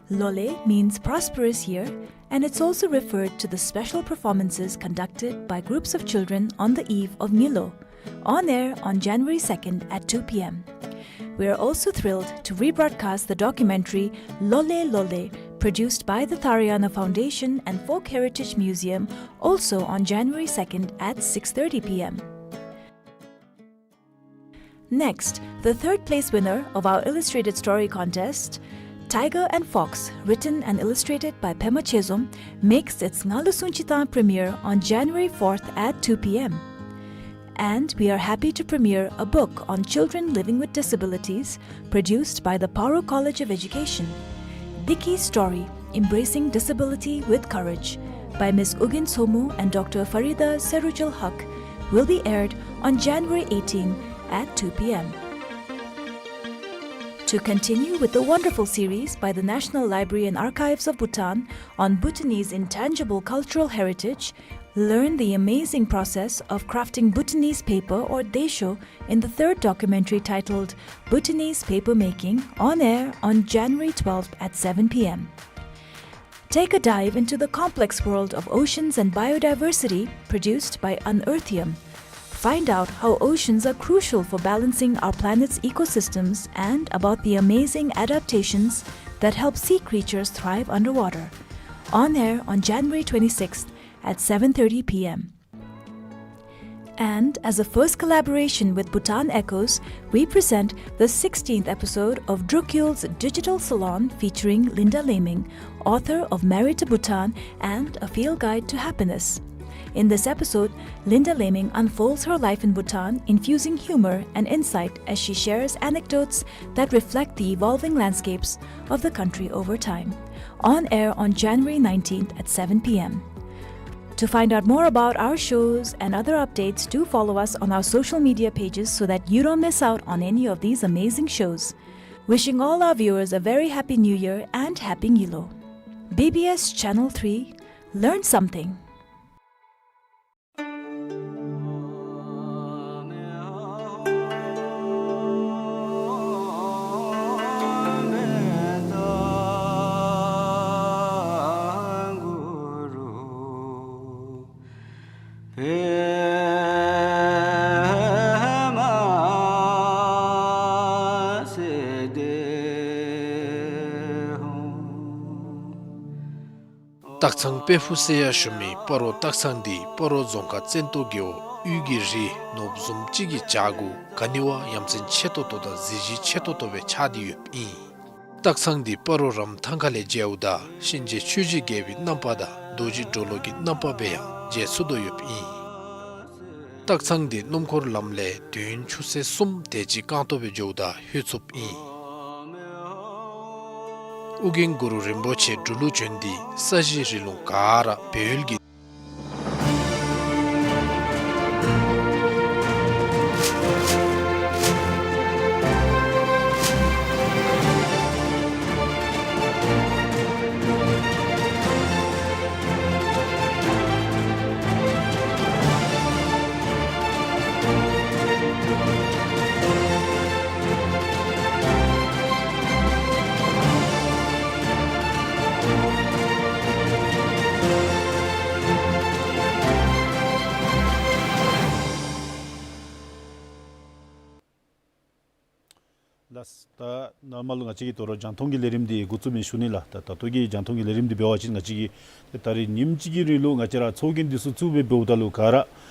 Lole means prosperous year, and it's also referred to the special performances conducted by groups of children on the eve of Ngilo, on air on January second at two p.m. We are also thrilled to rebroadcast the documentary Lole Lole, produced by the Tharayana Foundation and Folk Heritage Museum, also on January second at six thirty p.m. Next, the third place winner of our illustrated story contest, Tiger and Fox, written and illustrated by Pema Chezom, makes its Ngalu Sungchi Tang premiere on January fourth at two p.m. And we are happy to premiere a book on children living with disabilities, produced by the Paro College of Education. Diki Story, Embracing Disability with Courage, by Miss Ugyen Somo and Doctor Farida Serujul Haq, will be aired on January eighteen at two p.m. To continue with the wonderful series by the National Library and Archives of Bhutan on Bhutanese intangible cultural heritage, learn the amazing process of crafting Bhutanese paper or desho in the third documentary titled Bhutanese Paper Making, on air on January twelfth at seven p.m. Take a dive into the complex world of oceans and biodiversity, produced by Unearthium. Find out how oceans are crucial for balancing our planet's ecosystems and about the amazing adaptations that help sea creatures thrive underwater. On air on January twenty-sixth at seven thirty p.m. And as a first collaboration with Bhutan Echoes, we present the sixteenth episode of Drukyul's Digital Salon, featuring Linda Laming, author of Married to Bhutan and A Field Guide to Happiness. In this episode, Linda Laming unfolds her life in Bhutan, infusing humor and insight as she shares anecdotes that reflect the evolving landscapes of the country over time. On air on January nineteenth at seven p.m. To find out more about our shows and other updates, do follow us on our social media pages so that you don't miss out on any of these amazing shows. Wishing all our viewers a very happy New Year and Happy Ngilo. B B S Channel three, learn something. སྟག་ཚང་དཔལ་ཕུག་ཟེར་ཡང་ཞུ་མི་སྤ་རོ་སྟག་ཚང་འདི་སྤ་རོ་རྫོང་ཁག་བཙན་ཏོ་རྒེད་འོག་དབུས་ཀྱི་རི་ནོར་བུ་བཟུམ་ཅིག་གི་བྱག་གུ་ག་ནི་བ་ཡ་མཚན་ཆེ་ཏོག་ཏོ་དང་གཟི་བརྗིད་ཆེ་ཏོག་ཏོ་སྦེ་ཆགས་ཏེ་ཡོདཔ་ཨིན། སྟག་ཚང་འདི་སྤ་རོ་རམ་ཐང་ཁ་ལས་མཇལཝ་ད་གཤིན་རྗེ་ཆོས་ཀྱི་རྒྱལ་པོའི་རྣམ་པ་དང་རྡོ་རྗེ་གྲོ་ལོད་ཀྱི་རྣམ་པ་སྦེ་ཡང་མཇལ་ཚུགས་དོ་ཡོདཔ་ཨིན། སྟག་ཚང་འདི་སྣུམ་འཁོར་ལམ་ལས་དུས་ཡུན་ཆུ་ཚོད་གསུམ་དེ་ཅིག་རྐང་ཐང་སྦེ་འགྱོཝ་ད་ལྷོད་ཚུགསཔ་ཨིན། ཨོ་རྒྱན་གུ་རུ་རིན་པོ་ཆེ་འབྲུག་ལུ་བྱོན་ཏེ་ས་གཞི་རི་ལུང་ག་ར་སྦས་ཡུལ་གྱི། ལགས། ད་ནཱ་མར་ལུ་ང་བཅས་ཀྱིས་དོ་རུང་རྒྱང་མཐོང་གི་ལས་རིམ་འདི་འགོ་བཙུགས་མི་ཞུ་ནི་ལགས། ད་ད་ལྟོ་གི་རྒྱང་མཐོང་གི་ལས་རིམ་འདི་འབད་བ་ཅིན་ང་བཅས་ཀྱིས་ད་རེས་ཉིནམ་གཅིག་གི་རིང་ལུ་ང་བཅས་ར་ཚོགས་རྒྱན་འདི་ཚུ་བཙུགས་སྦེ་འབདཝ་ད་ལུ་ག་ར་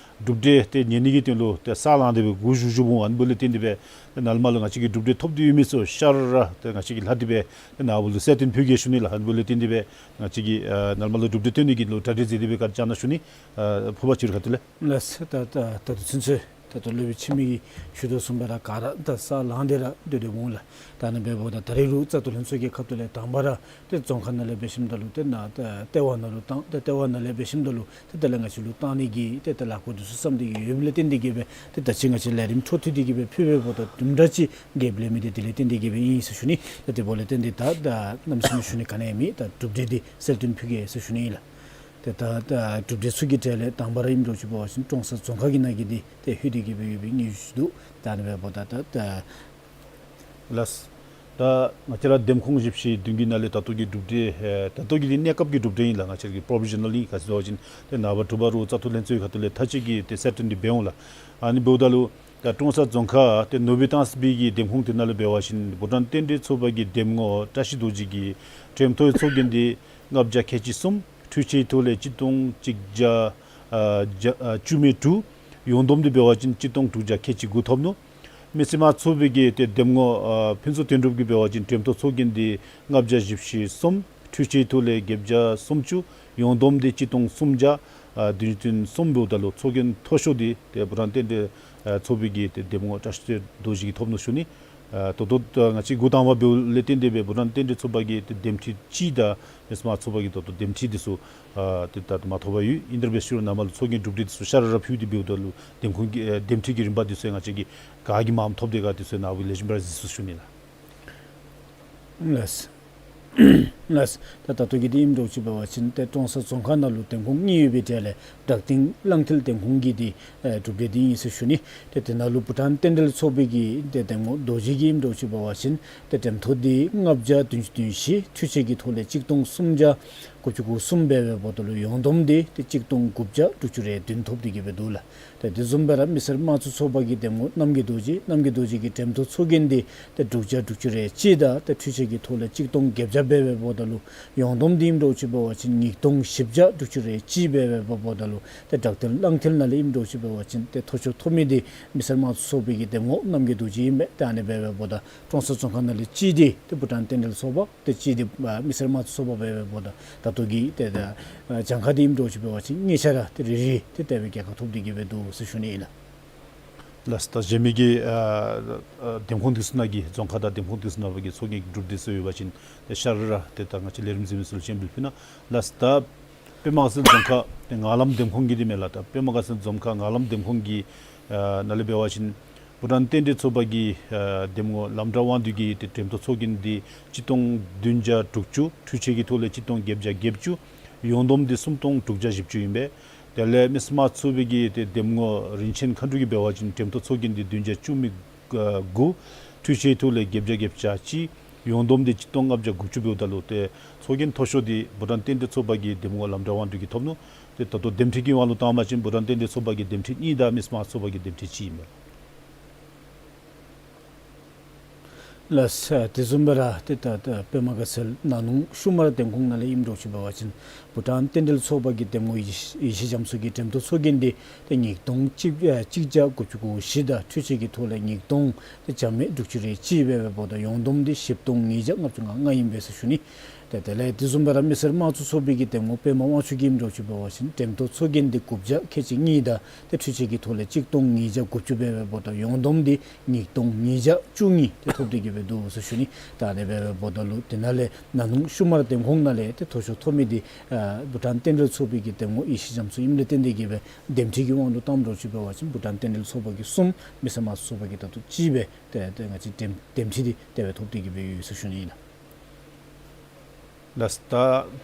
གྲུབ་འབྲས་དེ་ཉན་ནི་གི་དོན་ལུ་ཏེ་ས་ལང་སྟེ་སྦེ་སྒུག་བཞུགས་བཞུགསཔ་འོང་། ཨ་ནི་འབདཝ་ལས་བརྟེན་ཏེ་སྦེ་ཏེ་ནཱ་ལས་མར་ལུ་ང་བཅས་ཀྱི་གྲུབ་འབྲས་ཐོབ་སྟེ་ཡོད་མི་ཚུ་ཤར་ར་ཏེ་ང་བཅས་ཀྱིས་ལྷག་སྟེ་སྦེ་ཏེ་ནཱ་བུ་ལུ་གསལ་སྟོན་ཕུལ་གེ་ཞུ་ནི་ལགས། ཨ་ནི་འབདཝ་ལས་བརྟེན་ཏེ་སྦེ་ང་བཅས་ཀྱིས་ཨ་ནཱ་ལས་མར་ལུ་གྲུབ་འབྲས་སྟོན་ནི་གི་ལུ་གྲ་སྒྲིག་མཛད་དེ་སྦེ་བཀའ་དྲིན་བསྐྱང་གནང་ཞུ་ནི། ཨ་ཕུརཔ་ཅིག་ཁ་ཐུག་ལས། ལགས་སོ། ད་ད་ད་ལྟོ་ཚུན་ཚོད་ད་ལྟོ་སློབ་དཔོན་འཆི་མེད་ཀྱིས་ཞུ་དོ་བཟུམ་སྦེ་ར་ག་ར་ད་ས་ལང་སྟེ་ར་སྡོད་སྡོདཔ་འོང་ལགས། ད་ཨ་ནི་འབདཝ་ད་ད་རེས་ལུ་བཙག་འཐུ་ལྷན་ཚོགས་ཀྱི་ཁ་ཐུག་ལས་དང་པ་ར་ཏེ་རྫོང་ཁག་ནང་ལས་འབད་ཞིནམ་ད་ལུ་ཏེ་ནཱ་ཏེ་ལྟེ་བ་ནང་ལུ་བཏང་། ཏེ་ལྟེ་བ་ནང་ལས་འབད་ཞིནམ་ད་ལུ་ཏེ་དེ་ལས་ང་བཅས་ལུ་བཏང་ནི་གི་ཏེ་ཏེ་ལས་འགུལ་འདི་ཚུ་བརྩམས་ཏེ་གི་ཡོདཔ་ལས་བརྟེན་ཏེ་གི་སྦེ་ཏེ་ད་ཅི་ང་བཅས་ལས་རིམ་འཕྲོ་མཐུད་དེ་གི་སྦེ་ཕུལ་བའི་འབདཝ་ད་དུམ་གྲ་ཅིག་གེབ་ལེན་མི་འདི་དེ་ལས་བརྟེན་ཏེ་གི་སྦེ་ཨིན་ཟེར་ཞུ་ནི། ད་དེ་འབདཝ་ལས་བརྟེན་ཏེ་ད་ད་གནམ་མེད་ས་མེད་ཞུ་ནི་ག་ནི་ཡང་མེད། ད་གྲུབ་འབྲས་འདི་གསལ་སྟོན་ཕུལ་གེ་ཟེར་ཞུ་ནི་ཨིན་ལགས། ཏེ་ད་ད་གྲུབ་འབྲས་ཚུ་གི་གྲས་ལས་དང་པ་ར་ཨིནམ་འདྲཝ་ཅིག་འབད་བ་ཅིན་ཀྲོང་གསར་རྫོང་ཁག་གི་ནང་གི་འདི་ཏེ་ལྷོད་དེ་གི་སྦེ་ཡོད་པའི་ངོ་བོ་ཅིག་འདུག། ད་ཨ་ནི་འབདཝ་ད་ད་ད་ལགས། ད་ང་བཅས་ར་འདེམས་ཁོངས་བཞི་བཅུ་ཞེ་བདུན་གྱི་ནང་ལས་ད་ལྟོ་གི་གྲུབ་འབྲས་ཨེ་ད་ལྟོ་གི་འདི་གནས་སྐབས་ཀྱི་གྲུབ་འབྲས་ཨིན་ལགས། ང་བཅས་ཀྱི་པོ་རོ་བི་ཞི་ནཱལ་ཨིན། ག་ཅི་ཟེར་བ་ཅིན་ཏེ་ནངས་པ་དྲོ་པ་རུ་བཙག་འཐུ་ལྷན་ཚོགས་ཁ་ཐུག་ལས་ཐག་གཅོད་ཀྱི་ཏེ་གསལ་སྟོན་འདི་འབད་འོང་ལགས། ཨ་ནི་འབདཝ་ད་ལུ་ད་ཀྲོང་གསར་རྫོང་ཁག་ཏེ་ནོར་བུ་ཏང་སི་སྦི་གི་འདེམས་ཁོངས་དེ་ནང་ལུ་འབད་བ་ཅིན་བྷུ་ཊཱན་རྟེན་འབྲེལ་ཚོགས་པ་གི་འདེམས་ངོ་བཀྲ་ཤིས་རྡོ་རྗེ་གིས་གྲལ་མཐོའི་ཚོགས་རྒྱན་འདི་ལྔ་བརྒྱ་ཁལ་གཅིག་གསུམ། འཕྲུལ་ཆས་ཐོག་ལས་གཅིག་སྟོང་གཅིག་བརྒྱ་ཨ་བརྒྱ་ཨ་བཅུ་མེད་དྲུག། ཡོངས་བསྡོམས་འདི་འབད་བ་ཅིན་གཅིག་སྟོང་དྲུག་བརྒྱ་ཁལ་གཅིག་དགུ་ཐོབ་ནུག། མི་སེར་དམངས་གཙོ་ཚོགས་པའི་གི་ཏེ་འདེམས་ངོ་ཨ་ཕུན་ཚོགས་དོན་གྲུབ་ཀྱིས་འབད་བ་ཅིན་གྲལ་མཐོ་ཚོགས་རྒྱན་འདི་ལྔ་བརྒྱ་བཞི་བཅུ་ཞེ་གསུམ། འཕྲུལ་ཆས་ཐོག་ལས་བརྒྱད་བརྒྱ་སུམ་ཅུ། ཡོངས་བསྡོམས་འདི་གཅིག་སྟོང་སུམ་བརྒྱ་ཨ་བདུན་ཅུ་དོན་གསུམ་འབདཝ་ད་ལུ་ཚོགས་རྒྱན་མཐོ་ཤོས་འདི་ཏེ་བྷུ་ཊཱན་རྟེན་འབྲེལ་ཨ་ཚོགས་པའི་གི་ཏེ་འདེམས་ངོ་བཀྲ་ཤིས་རྡོ་རྗེ་གིས་ཐོབ་ནུག་ཞུ་ནི། ཨ་ད་ལྟོ་ད་ང་བཅས་འགོ་དང་པ་འབདཝ་ལས་བརྟེན་ཏེ་སྦེ་བྷུ་ཊཱན་རྟེན་འབྲེལ་ཚོགས་པ་གི་ཏེ་འདེམས་ཁྲི་གཅིག་དང་མི་སེར་དམངས་གཙོ་ཚོགས་པ་གི་ད་ལྟོ་འདེམས་ཁྲི་འདི་ཚུ་ཨ་ཏེ་ད་ལྟོ་མ་ཐོབ་པར་ཡོད། ཨིན་དེ་འབད་ཞུ་རུང་ནཱ་མར་ལུ་ཚོགས་རྒྱན་གྲུབ་འབྲས་འདི་ཚུ་ཤར་ར་ཕུལ་ཏེ་འབདཝ་ད་ལུ་འདེམས་ཁོངས་ཀྱི་ཨ་འདེམས་ཁྲི་གི་རིམ་པ་འདི་ཚུ་ཡང་ང་བཅས་ཀྱིས་ག་གིས་མངམ་ཐོབ་དེ་ག་འདི་ཚུ་ནཱ་བུ་ལེགས་ཤོམ་སྦེ་ར་གཟིགས་ཤིག་ཞུ་ནི་ལགས། ལགས། ལགས། ད་ད་ལྟོ་གི་འདི་ཨིནམ་འདྲཝ་ཅིག་འབད་བ་ཅིན་ཏེ་ཀྲོང་གསར་རྫོང་ཁག་ནང་ལུ་འདེམས་ཁོངས་གཉིས་ཡོད་པའི་གྲས་ལས་བྲག་སྟེང་གླང་མཐིལ་འདེམས་ཁོངས་ཀྱི་འདི་ཨེ་གྲུབ་འབྲས་འདི་ཨིན་ཟེར་ཞུ་ནི། ཏེ་དེ་ནང་ལུ་བྷུ་ཊཱན་རྟེན་འབྲེལ་ཚོགས་པའི་གི་ཏེ་འདེམས་ངོ་རྡོ་རྗེ་གི་ཨིནམ་འདྲཝ་ཅིག་འབད་བ་ཅིན་ཏེ་གྲལ་མཐོ་འདི་ལྔ་བརྒྱ་བདུན་ཅུ་དོན་བཞི། འཕྲུལ་ཆས་ཀྱི་ཐོག་ལས་གཅིག་སྟོང་སུམ་བརྒྱ་དགུ་བཅུ་གོ་གསུམ་འབད་བའི་འབདཝ་ད་ལུ་ཡོངས་བསྡོམས་འདི་ཏེ་གཅིག་སྟོང་དགུ་བརྒྱ་དྲུག་ཅུ་རེ་བདུན་ཐོབ་སྟེ་གི་སྦེ་འདུག་ལགས། ཏེ་དེ་བཟུམ་སྦེ་ར་མི་སེར་དམངས་གཙོ་ཚོགས་པ་གི་འདེམས་ངོ་རྣམ་རྒྱལ་རྡོ་རྗེ། རྣམ་རྒྱལ་རྡོ་རྗེ་གི་གྲལ་མཐོ་ཚོགས་རྒྱན་འདི་ཏེ་དྲུག་བརྒྱ་དྲུག་ཅུ་རེ་གཅིག་དང་ཏེ་འཕྲུལ་ཆས་ཀྱི་ཐོག་ལས་གཅིག་སྟོང་བརྒྱད་བརྒྱ་འབད་བའི་འབདཝ་ད་ལུ་ཡོངས་བསྡོམས་འདི་ཨིནམ་འདྲཝ་ཅིག་འབད་བ་ཅིན་ཉིས་སྟོང་བཞི་བརྒྱ་དྲུག་ཅུ་རེ་གཅིག་འབད་བའི་འབདཝ་ད་ལུ་ཏེ་བྲག་སྟེང་གླང་མཐིལ་ནང་ལས་ཨིནམ་འདྲཝ་ཅིག་འབད་བ་ཅིན་ཏེ་མཐོ་ཤོས་ཐོབ་མི་འདི་མི་སེར་དམངས་གཙོ་ཚོགས་པའི་གི་འདེམས་ངོ་རྣམ་རྒྱལ་རྡོ་རྗེ་ཨིན་པས། ཏེ་ཨ་ནི་འབད་བའི་འབདཝ་ད་ཀྲོང་གསར་རྫོང་ཁག་ནང་ལས་གཅིག་འདི་ཏེ་བྷུ་ཊཱན་རྟེན་འབྲེལ་ཚོགས་པ། ཏེ་གཅིག་འདི་ཨ་མི་སེར་དམངས་གཙོ་ཚོགས་པ་འབད་བའི་འབདཝ་ད་ད་ལྟོ་གི་ཏེ་ད་ཨ་གྱངས་ཁ་འདི་ཨིནམ་འདྲཝ་ཅིག་འབད་བ་ཅིན་ཉེ་ཆར་ར་ཏེ་རེ་རེ་ཏེ་དེ་སྦེ་རྒྱལ་ཁ་ཐོབ་སྟེ་གི་སྦེ་འདུག་ཟེར་ཞུ་ནི་ཨིན་ལགས། ལགས། ད་གཞན་མི་གི་ཨ་ཨ་འདེམས་ཁོངས་འདི་ཚུ་ནང་གི་རྫོང་ཁག་དང་འདེམས་ཁོངས་འདི་ཚུ་ནང་གི་ཚོགས་རྒྱན་གྱི་གྲུབ་འབྲས་ཚུ་ཡོད་པ་ཅིན་ཏེ་ཤར་ར་ཏེ་ད་ང་བཅས་ལས་རིམ་གཟིགས་མི་ཚུ་ལུ་སྤྱན་འབུལ་ཕུལ་གནང་། ལགས། ད་པདྨ་དགའ་ཚལ་རྫོང་ཁག་ཏེ་ངང་ལམ་འདེམས་ཁོངས་ཀྱི་འདི་མས་ལགས། ད་པདྨ་དགའ་ཚལ་རྫོང་ཁག་ངང་ལམ་འདེམས་ཁོངས་ཀྱི་ཨ་ནང་ལས་འབད་བ་ཅིན་བྷུ་ཊཱན་རྟེན་འབྲེལ་ཚོགས་པ་གི་ཨ་འདེམས་ངོ་ལམ་བཀྲ་དབང་འདུས་ཀྱི་ཏེ་གྲལ་མཐོ་ཚོགས་རྒྱན་འདི་གཅིག་སྟོང་བདུན་བརྒྱ་དྲུག་ཅུ། འཕྲུལ་ཆས་ཀྱི་ཐོག་ལས་གཅིག་སྟོང་བརྒྱད་བརྒྱ་བརྒྱད་ཅུ། ཡོངས་བསྡོམས་འདི་སུམ་སྟོང་དྲུག་བརྒྱ་བཞི་བཅུ་ཨིན་པས། དེ་ལས་མི་སེར་དམངས་གཙོ་ཚོགས་པའི་གི་ཏེ་འདེམས་ངོ་རིན་ཆེན་མཁའ་འགྲོ་གིས་འབད་བ་ཅིན་གྲལ་མཐོ་ཚོགས་རྒྱན་འདི་བདུན་བརྒྱ་བཅུ་མེད་དགུ། འཕྲུལ་ཆས་ཐོག་ལས་བརྒྱད་བརྒྱ་བརྒྱད་ཅུ་གཅིག། ཡོངས་བསྡོམས་འདི་གཅིག་སྟོང་ལྔ་བརྒྱ་དགུ་བཅུ་འབདཝ་ད་ལུ་ཏེ་ཚོགས་རྒྱན་མཐོ་ཤོས་འདི་བྷུ་ཊཱན་རྟེན་འབྲེལ་ཚོགས་པ་གི་འདེམས་ངོ་ལམ་བཀྲ་དབང་འདུས་ཀྱིས་ཐོབ་ནུག། ཏེ་ད་ལྟོ་འདེམས་ཁྲི་གི་དབང་ལུ་བཏང་བ་ཅིན་བྷུ་ཊཱན་རྟེན་འབྲེལ་ཚོགས་པ་གི་འདེམས་ཁྲི་གཉིས་དང་མི་སེར་དམངས་གཙོ་ཚོགས་པ་གི་འདེམས་ཁྲི་གཅིག་ཨིན་པས། ལགས། དེ་བཟུམ་སྦེ་ར་ཏེ་ད་ད་པདྨ་དགའ་ཚལ་ན་ནུང་ཤུ་མར་འདེམས་ཁོངས་ནང་ལས་ཨིནམ་འདྲཝ་ཅིག་འབད་བ་ཅིན་བྷུ་ཊཱན་རྟེན་འབྲེལ་ཚོགས་པ་གི་འདེམས་ངོ་ཡེ་ཤེས་རྒྱ་མཚོ་གི་གྲལ་མཐོ་ཚོགས་རྒྱན་འདི་ཏེ་ཉིས་སྟོང་གཅིག་ཨ་གཅིག་བརྒྱ་དགུ་བཅུ་གོ་བཞི་དང་འཕྲུལ་ཆས་ཀྱི་ཐོག་ལས་ཉིས་སྟོང་ཏེ་བརྒྱ་མེད་དྲུག་ཅུ་རེ་གཅིག་འབད་བའི་འབདཝ་ད་ཡོངས་བསྡོམས་འདི་བཞི་སྟོང་ཉིས་བརྒྱ་ལྔ་བཅུ་ང་ལྔ་ཨིན་པས་ཟེར་ཞུ་ནི། ཏེ་དེ་ལས་དེ་བཟུམ་སྦེ་ར་མི་སེར་དམངས་གཙོ་ཚོགས་པའི་གི་འདེམས་ངོ་པདྨ་དབང་ཕྱུག་གི་ཨིནམ་འདྲཝ་ཅིག་འབད་བ་ཅིན་གྲལ་མཐོ་ཚོགས་རྒྱན་འདི་དགུ་བརྒྱ་ཁལ་གཅིག་གཉིས་དང་ཏེ་འཕྲུལ་ཆས་ཀྱི་ཐོག་ལས་གཅིག་སྟོང་ཉིས་བརྒྱ་དགུ་བཅུ་འབད་བའི་འབདཝ་ད་ཡོངས་བསྡོམས་འདི་ཉིས་སྟོང་ཉིས་བརྒྱ་བཅུ་གཉིས་ཏེ་ཐོབ་སྟེ་གི་སྦེ་འདུག་ཟེར་ཞུ་ནི། ད་ཨ་ནི་འབད་བའི་འབདཝ་ད་ལུ་དེ་ནང་ལས་ན་ནུང་ཤུ་མར་འདེམས་ཁོངས་ནང་ལས་ཏེ་མཐོ་ཤོས་ཐོབ་མི་འདི་ཨ་བྷུ་ཊཱན་རྟེན་འབྲེལ་ཚོགས་པའི་གི་འདེམས་ངོ་ཡེ་ཤེས་རྒྱ་མཚོ་ཨིནམ་ལས་བརྟེན་ཏེ་གི་སྦེ་འདེམས་ཁྲི་གི་དབང་དུ་བཏངམ་འདྲཝ་ཅིག་འབད་བ་ཅིན་བྷུ་ཊཱན་རྟེན་འབྲེལ་ཚོགས་པ་གིས་གསུམ་མི་སེར་དམངས་གཙོ་ཚོགས་པ་གིས་ད་ལྟོ་གཅིག་སྦེ་ཏེ་ཏེ་ང་བཅས་འདེམས་འདེམས་ཁྲི་འདི་དེ་སྦེ་ཐོབ་སྟེ་གི་སྦེ་ཡོད་ཟེར་ཞུ་ནི་ཨིན་ལགས། ལགས། ད་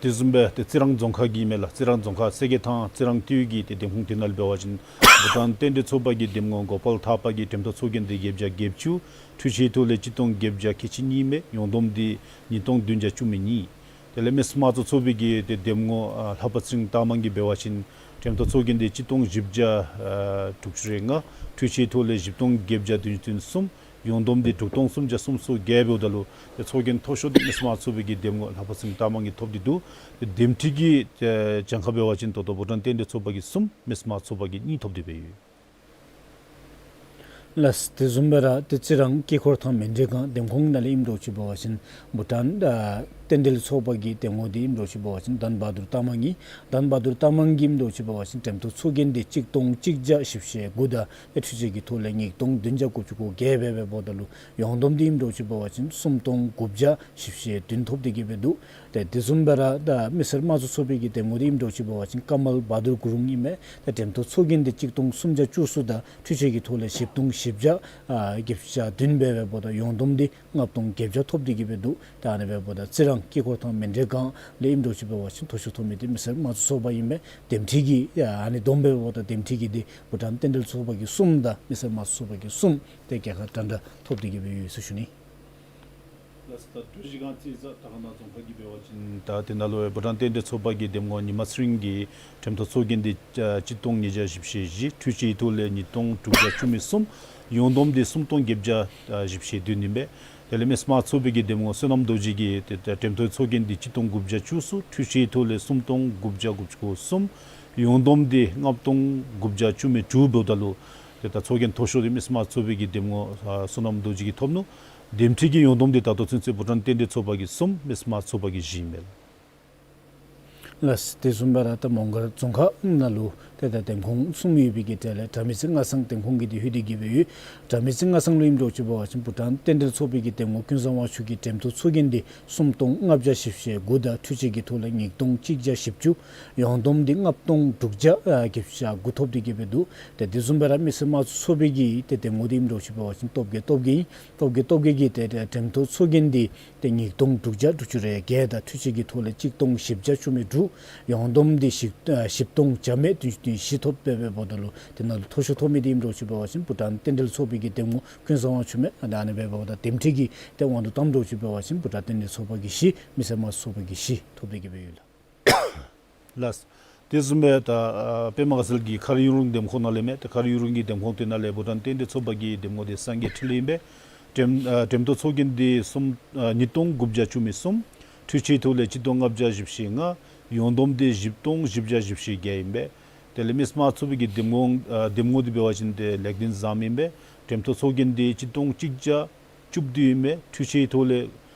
དེ་བཟུམ་སྦེ་ཏེ་རྩི་རང་རྫོང་ཁག་གི་མས་ལགས། རྩི་རང་རྫོང་ཁག་སེ་གེ་ཐང་རྩི་རང་སྟོད་ཀྱི་ཏེ་འདེམས་ཁོངས་དེ་ནང་ལས་འབད་བ་ཅིན་བྷུ་ཊཱན་རྟེན་འབྲེལ་ཚོགས་པ་གི་འདེམས་ངོ་གོ་པལ་ཐར་པ་གི་གྲལ་མཐོ་ཚོགས་རྒྱན་འདི་བརྒྱད་བརྒྱ་བརྒྱད་ཅུ། འཕྲུལ་ཆས་ཐོག་ལས་གཅིག་སྟོང་བརྒྱད་བརྒྱ་ཁལ་གཅིག་གཉིས་མས། ཡོངས་བསྡོམས་འདི་ཉིས་སྟོང་བདུན་བརྒྱ་བཅུ་མེད་གཉིས། དེ་ལས་མི་སེར་དམངས་གཙོ་ཚོགས་པའི་གི་ཏེ་འདེམས་ངོ་ཨ་ལྷ་པ་ཚེ་རིང་རྟགས་མང་གིས་འབད་བ་ཅིན་གྲལ་མཐོ་ཚོགས་རྒྱན་འདི་གཅིག་སྟོང་བཞི་བརྒྱ་ཨ་དྲུག་ཅུ་རེ་ལྔ། འཕྲུལ་ཆས་ཐོག་ལས་བཞི་སྟོང་བརྒྱད་བརྒྱ་བདུན་ཅུ་དོན་གསུམ། ཡོངས་བསྡོམས་འདི་དྲུག་སྟོང་སུམ་བརྒྱ་སུམ་ཅུ་སོ་བརྒྱད་འབདཝ་ད་ལུ་ཏེ་ཚོགས་རྒྱན་མཐོ་ཤོས་འདི་མི་སེར་དམངས་གཙོ་ཚོགས་པའི་གི་འདེམས་ངོ་ལྷ་པ་སེང་རྟ་མང་གིས་ཐོབ་སྟེ་འདུག། ཏེ་འདེམས་ཁྲི་གི་ཏེ་གྱངས་ཁ་འབད་བ་ཅིན་ད་ལྟོ་བྷུ་ཊཱན་རྟེན་འབྲེལ་ཚོགས་པ་གིས་གསུམ་མི་སེར་དམངས་གཙོ་ཚོགས་པ་གིས་གཉིས་ཐོབ་སྟེ་འབད་ཡོད། ལགས། དེ་བཟུམ་སྦེ་ར་ཏེ་རྩི་རང་དཀྱིལ་འཁོར་ཐང་མཎྜལ་སྒང་འདེམས་ཁོངས་ནང་ལས་ཨིནམ་འདྲཝ་ཅིག་འབད་བ་ཅིན་བྷུ་ཊཱན་ཨ་རྟེན་འབྲེལ་ཚོགས་པ་གི་འདེམས་ངོ་འདི་ཨིནམ་འདྲཝ་ཅིག་འབད་བ་ཅིན་དྷན་བྷ་དུར་རྟ་མང་གིས་དྷན་བྷ་དུར་རྟ་མང་གིས་ཨིནམ་འདྲཝ་ཅིག་འབད་བ་ཅིན་འགྲེམས་སྟོན་ཚོགས་རྒྱན་འདི་གཅིག་སྟོང་གཅིག་བརྒྱ་བཞི་བཅུ་ཞེ་དགུ་དང་ཏེ་འཕྲུལ་ཆས་ཀྱི་ཐོག་ལས་ཉིས་སྟོང་བདུན་བརྒྱ་དགུ་བཅུ་གོ་བརྒྱད་སྦེ་འབདཝ་ད་ལུ་ཡོངས་བསྡོམས་འདི་ཨིནམ་འདྲཝ་ཅིག་འབད་བ་ཅིན་སུམ་སྟོང་དགུ་བརྒྱ་བཞི་བཅུ་ཞེ་བདུན་ཐོབ་སྟེ་གི་སྦེ་འདུག། ཏེ་དེ་བཟུམ་སྦེ་ར་ད་མི་སེར་དམངས་གཙོ་ཚོགས་པའི་གི་འདེམས་ངོ་འདི་ཨིནམ་འདྲཝ་ཅིག་འབད་བ་ཅིན་ཀ་མལ་བྷ་དུར་གུ་རུང་ཨིན་མས། ཏེ་འགྲེམས་སྟོན་ཚོགས་རྒྱན་འདི་གཅིག་སྟོང་སུམ་བརྒྱ་བཅུ་གསུམ་དང་འཕྲུལ་ཆས་ཀྱི་ཐོག་ལས་བཞི་སྟོང་བཞི་བརྒྱ་ཨ་བརྒྱད་ཅུ་གྱ་བདུན་སྦེ་འབདཝ་ད་ཡོངས་བསྡོམས་འདི་ལྔ་སྟོང་བརྒྱད་བརྒྱ་ཐོབ་སྟེ་གི་སྦེ་འདུག། ད་ཨ་ནི་འབདཝ་ད་རྩི་རང་དཀྱིལ་འཁོར་ཐང་མཎྜལ་སྒང་ལས་ཨིནམ་འདྲཝ་ཅིག་འབད་བ་ཅིན་མཐོ་ཤོས་ཐོབ་མི་འདི་མི་སེར་དམངས་གཙོ་ཚོགས་པ་ཨིན་མས། འདེམས་ཁྲི་གི་ཨ་ནི་བསྡོམས་འབདཝ་ད་འདེམས་ཁྲི་གི་འདི་བྷུ་ཊཱན་རྟེན་འབྲེལ་ཚོགས་པ་གིས་གསུམ་དང་མི་སེར་དམངས་གཙོ་ཚོགས་པ་གིས་གསུམ་ཏེ་གྱངས་ཁ་འདྲན་འདྲ་ཐོབ་སྟེ་གི་སྦེ་ཡོད་ཟེར་ཞུ་ནི། ལགས། ད་ཀྲུའུ་ཞི་སྒང་རྩིས་རྩ་དར་དཀར་ན་རྫོང་ཁག་གི་འབད་བ་ཅིན་ད་དེ་ནང་ལུ་བྷུ་ཊཱན་རྟེན་འབྲེལ་ཚོགས་པ་གི་འདེམས་ངོ་ཉི་མ་ཚེ་རིང་གིས་འགྲེམས་སྟོན་ཚོགས་རྒྱན་འདི་ཨ་གཅིག་སྟོང་ཉིས་བརྒྱ་བཞི་བཅུ་ཞེ་བཞི། འཕྲུལ་ཆས་ཐོག་ལས་ཉིས་སྟོང་དྲུག་བརྒྱ་བཅུ་མེད་གསུམ། ཡོངས་བསྡོམས་འདི་སུམ་སྟོང་བརྒྱད་བརྒྱ་ཨ་བཞི་བཅུ་ཞེ་བདུན་ཨིན་པས། དེ་ལས་མི་སེར་དམངས་གཙོ་ཚོགས་པའི་གི་འདེམས་ངོ་བསོད་ནམས་རྡོ་རྗེ་གིས་ཏེ་ད་འགྲེམས་སྟོན་ཚོགས་རྒྱན་འདི་གཅིག་སྟོང་དགུ་བརྒྱ་བཅུ་གསུམ། འཕྲུལ་ཆས་ཐོག་ལས་སུམ་སྟོང་དགུ་བརྒྱ་དགུ་བཅུ་གོ་གསུམ། ཡོངས་བསྡོམས་འདི་ལྔ་སྟོང་དགུ་བརྒྱ་བཅུ་མེད་དྲུག་འབདཝ་ད་ལུ་ཏེ་ད་ཚོགས་རྒྱན་མཐོ་ཤོས་འདི་མི་སེར་དམངས་གཙོ་ཚོགས་པའི་གི་འདེམས་ངོ་ཨ་བསོད་ནམས་རྡོ་རྗེ་གིས་ཐོབ་ནུག། འདེམས་ཁྲི་གི་ཡོངས་བསྡོམས་འདི་ད་ལྟོ་ཚུན་ཚོད་བྷུ་ཊཱན་རྟེན་འབྲེལ་ཚོགས་པ་གིས་གསུམ་མི་སེར་དམངས་གཙོ་ཚོགས་པ་གིས་བཞི་ཨིན་པས། ལགས། དེ་བཟུམ་སྦེ་ར་ད་མོང་སྒར་རྫོང་ཁག་ནང་ལུ་ཏེ་ད་འདེམས་ཁོངས་གསུམ་ཡོད་པའི་གི་གྲས་ལས་དགྲ་མེད་རྩེ་སྔ་སངས་འདེམས་ཁོངས་ཀྱི་འདི་ལྷོད་དེ་གི་སྦེ་ཡོད། དགྲ་མེད་རྩེ་སྔ་སངས་ལུ་ཨིནམ་འདྲཝ་ཅིག་འབད་བ་ཅིན་བྷུ་ཊཱན་རྟེན་འབྲེལ་ཚོགས་པའི་གི་འདེམས་ངོ་ཀུན་བཟང་དབང་ཕྱུག་གི་འགྲེམས་སྟོན་ཚོགས་རྒྱན་འདི་སུམ་སྟོང་ལྔ་བརྒྱ་བཞི་བཅུ་ཞེ་དགུ་དང་འཕྲུལ་ཆས་ཀྱི་ཐོག་ལས་ཉིས་སྟོང་གཅིག་བརྒྱ་བཞི་བཅུ། ཡོངས་བསྡོམས་འདི་ལྔ་སྟོང་དྲུག་བརྒྱ་ཨ་བརྒྱད་ཅུ་གྱ་དགུ་ཐོབ་སྟེ་གི་སྦེ་འདུག། ཏེ་དེ་བཟུམ་སྦེ་ར་མི་སེར་དམངས་གཙོ་ཚོགས་པའི་གི་ཏེ་འདེམས་ངོ་འདི་ཨིནམ་འདྲཝ་ཅིག་འབད་བ་ཅིན་སྟོབས་རྒྱས་སྟོབས་རྒྱས་ཨིན། སྟོབས་རྒྱས་སྟོབས་རྒྱས་ཀྱིས་ཏེ་ཏེ་འགྲེམས་སྟོན་ཚོགས་རྒྱན་འདི་ཏེ་ཉིས་སྟོང་དྲུག་བརྒྱ་དྲུག་ཅུ་རེ་བརྒྱད་དང་འཕྲུལ་ཆས་ཀྱི་ཐོག་ལས་གཅིག་སྟོང་བཞི་བརྒྱ་བཅུ་མེད་དྲུག། ཡོངས་བསྡོམས་འདི་བཞི་ཨ་བཞི་སྟོང་བརྒྱ་མེད་བདུན་ཅུ་དོན་བཞི་ཐོབ་སྦེ་འབདཝ་ད་ལུ་དེ་ནང་ལུ་མཐོ་ཤོས་ཐོབ་མི་འདི་ཨིནམ་འདྲཝ་ཅིག་འབད་བ་ཅིན་བྷུ་ཊཱན་རྟེན་འབྲེལ་ཚོགས་པའི་གི་འདེམས་ངོ་ཀུན་བཟང་དབང་ཕྱུག་མས། ཨ་ནི་འབདཝ་ད་འདེམས་ཁྲི་གི་ཏེ་དབང་དུ་བཏངམ་འདྲཝ་ཅིག་འབད་བ་ཅིན་བྷུ་ཊཱན་རྟེན་འབྲེལ་ཚོགས་པ་གིས་བཞི་མི་སེར་དམངས་གཙོ་ཚོགས་པ་གིས་བཞི་ཐོབ་སྟེ་གི་སྦེ་ཡོད་ལགས། ལགས། དེ་བཟུམ་སྦེ་ད་ཨ་པདྨ་དགའ་ཚལ་གྱི་མཁར་ཡུ་རུང་འདེམས་ཁོངས་ནང་ལས་མས། ཏེ་མཁར་ཡུ་རུང་གི་འདེམས་ཁོངས་དེ་ནང་ལས་བྷུ་ཊཱན་རྟེན་འབྲེལ་ཚོགས་པ་གི་འདེམས་ངོ་འདི་སངས་རྒྱས་འཕྲིན་ལས་ཨིན་པས། འགྲེམས་ཨ་འགྲེམས་སྟོན་ཚོགས་རྒྱན་འདི་སུམ་ཨ་ཉིས་སྟོང་དགུ་བརྒྱ་བཅུ་མེད་གསུམ། འཕྲུལ་ཆས་ཐོག་ལས་གཅིག་སྟོང་ལྔ་བརྒྱ་བཞི་བཅུ་ཞེ་ལྔ། ཡོངས་བསྡོམས་འདི་བཞི་སྟོང་བཞི་བརྒྱ་བཞི་བཅུ་ཞེ་བརྒྱད་ཨིན་པས། དེ་ལས་མི་སེར་དམངས་གཙོ་ཚོགས་པའི་གི་འདེམས་ངོ་ཨ་འདེམས་ངོ་འདི་འབད་བ་ཅིན་ཏེ་ལེགས་ལྡན་བཟངམོ་ཨིན་པས། འགྲེམས་སྟོན་ཚོགས་རྒྱན་འདི་གཅིག་སྟོང་གཅིག་བརྒྱ་བཅུ་བདུན་ཨིན་པས། འཕྲུལ་ཆས་ཐོག་ལས་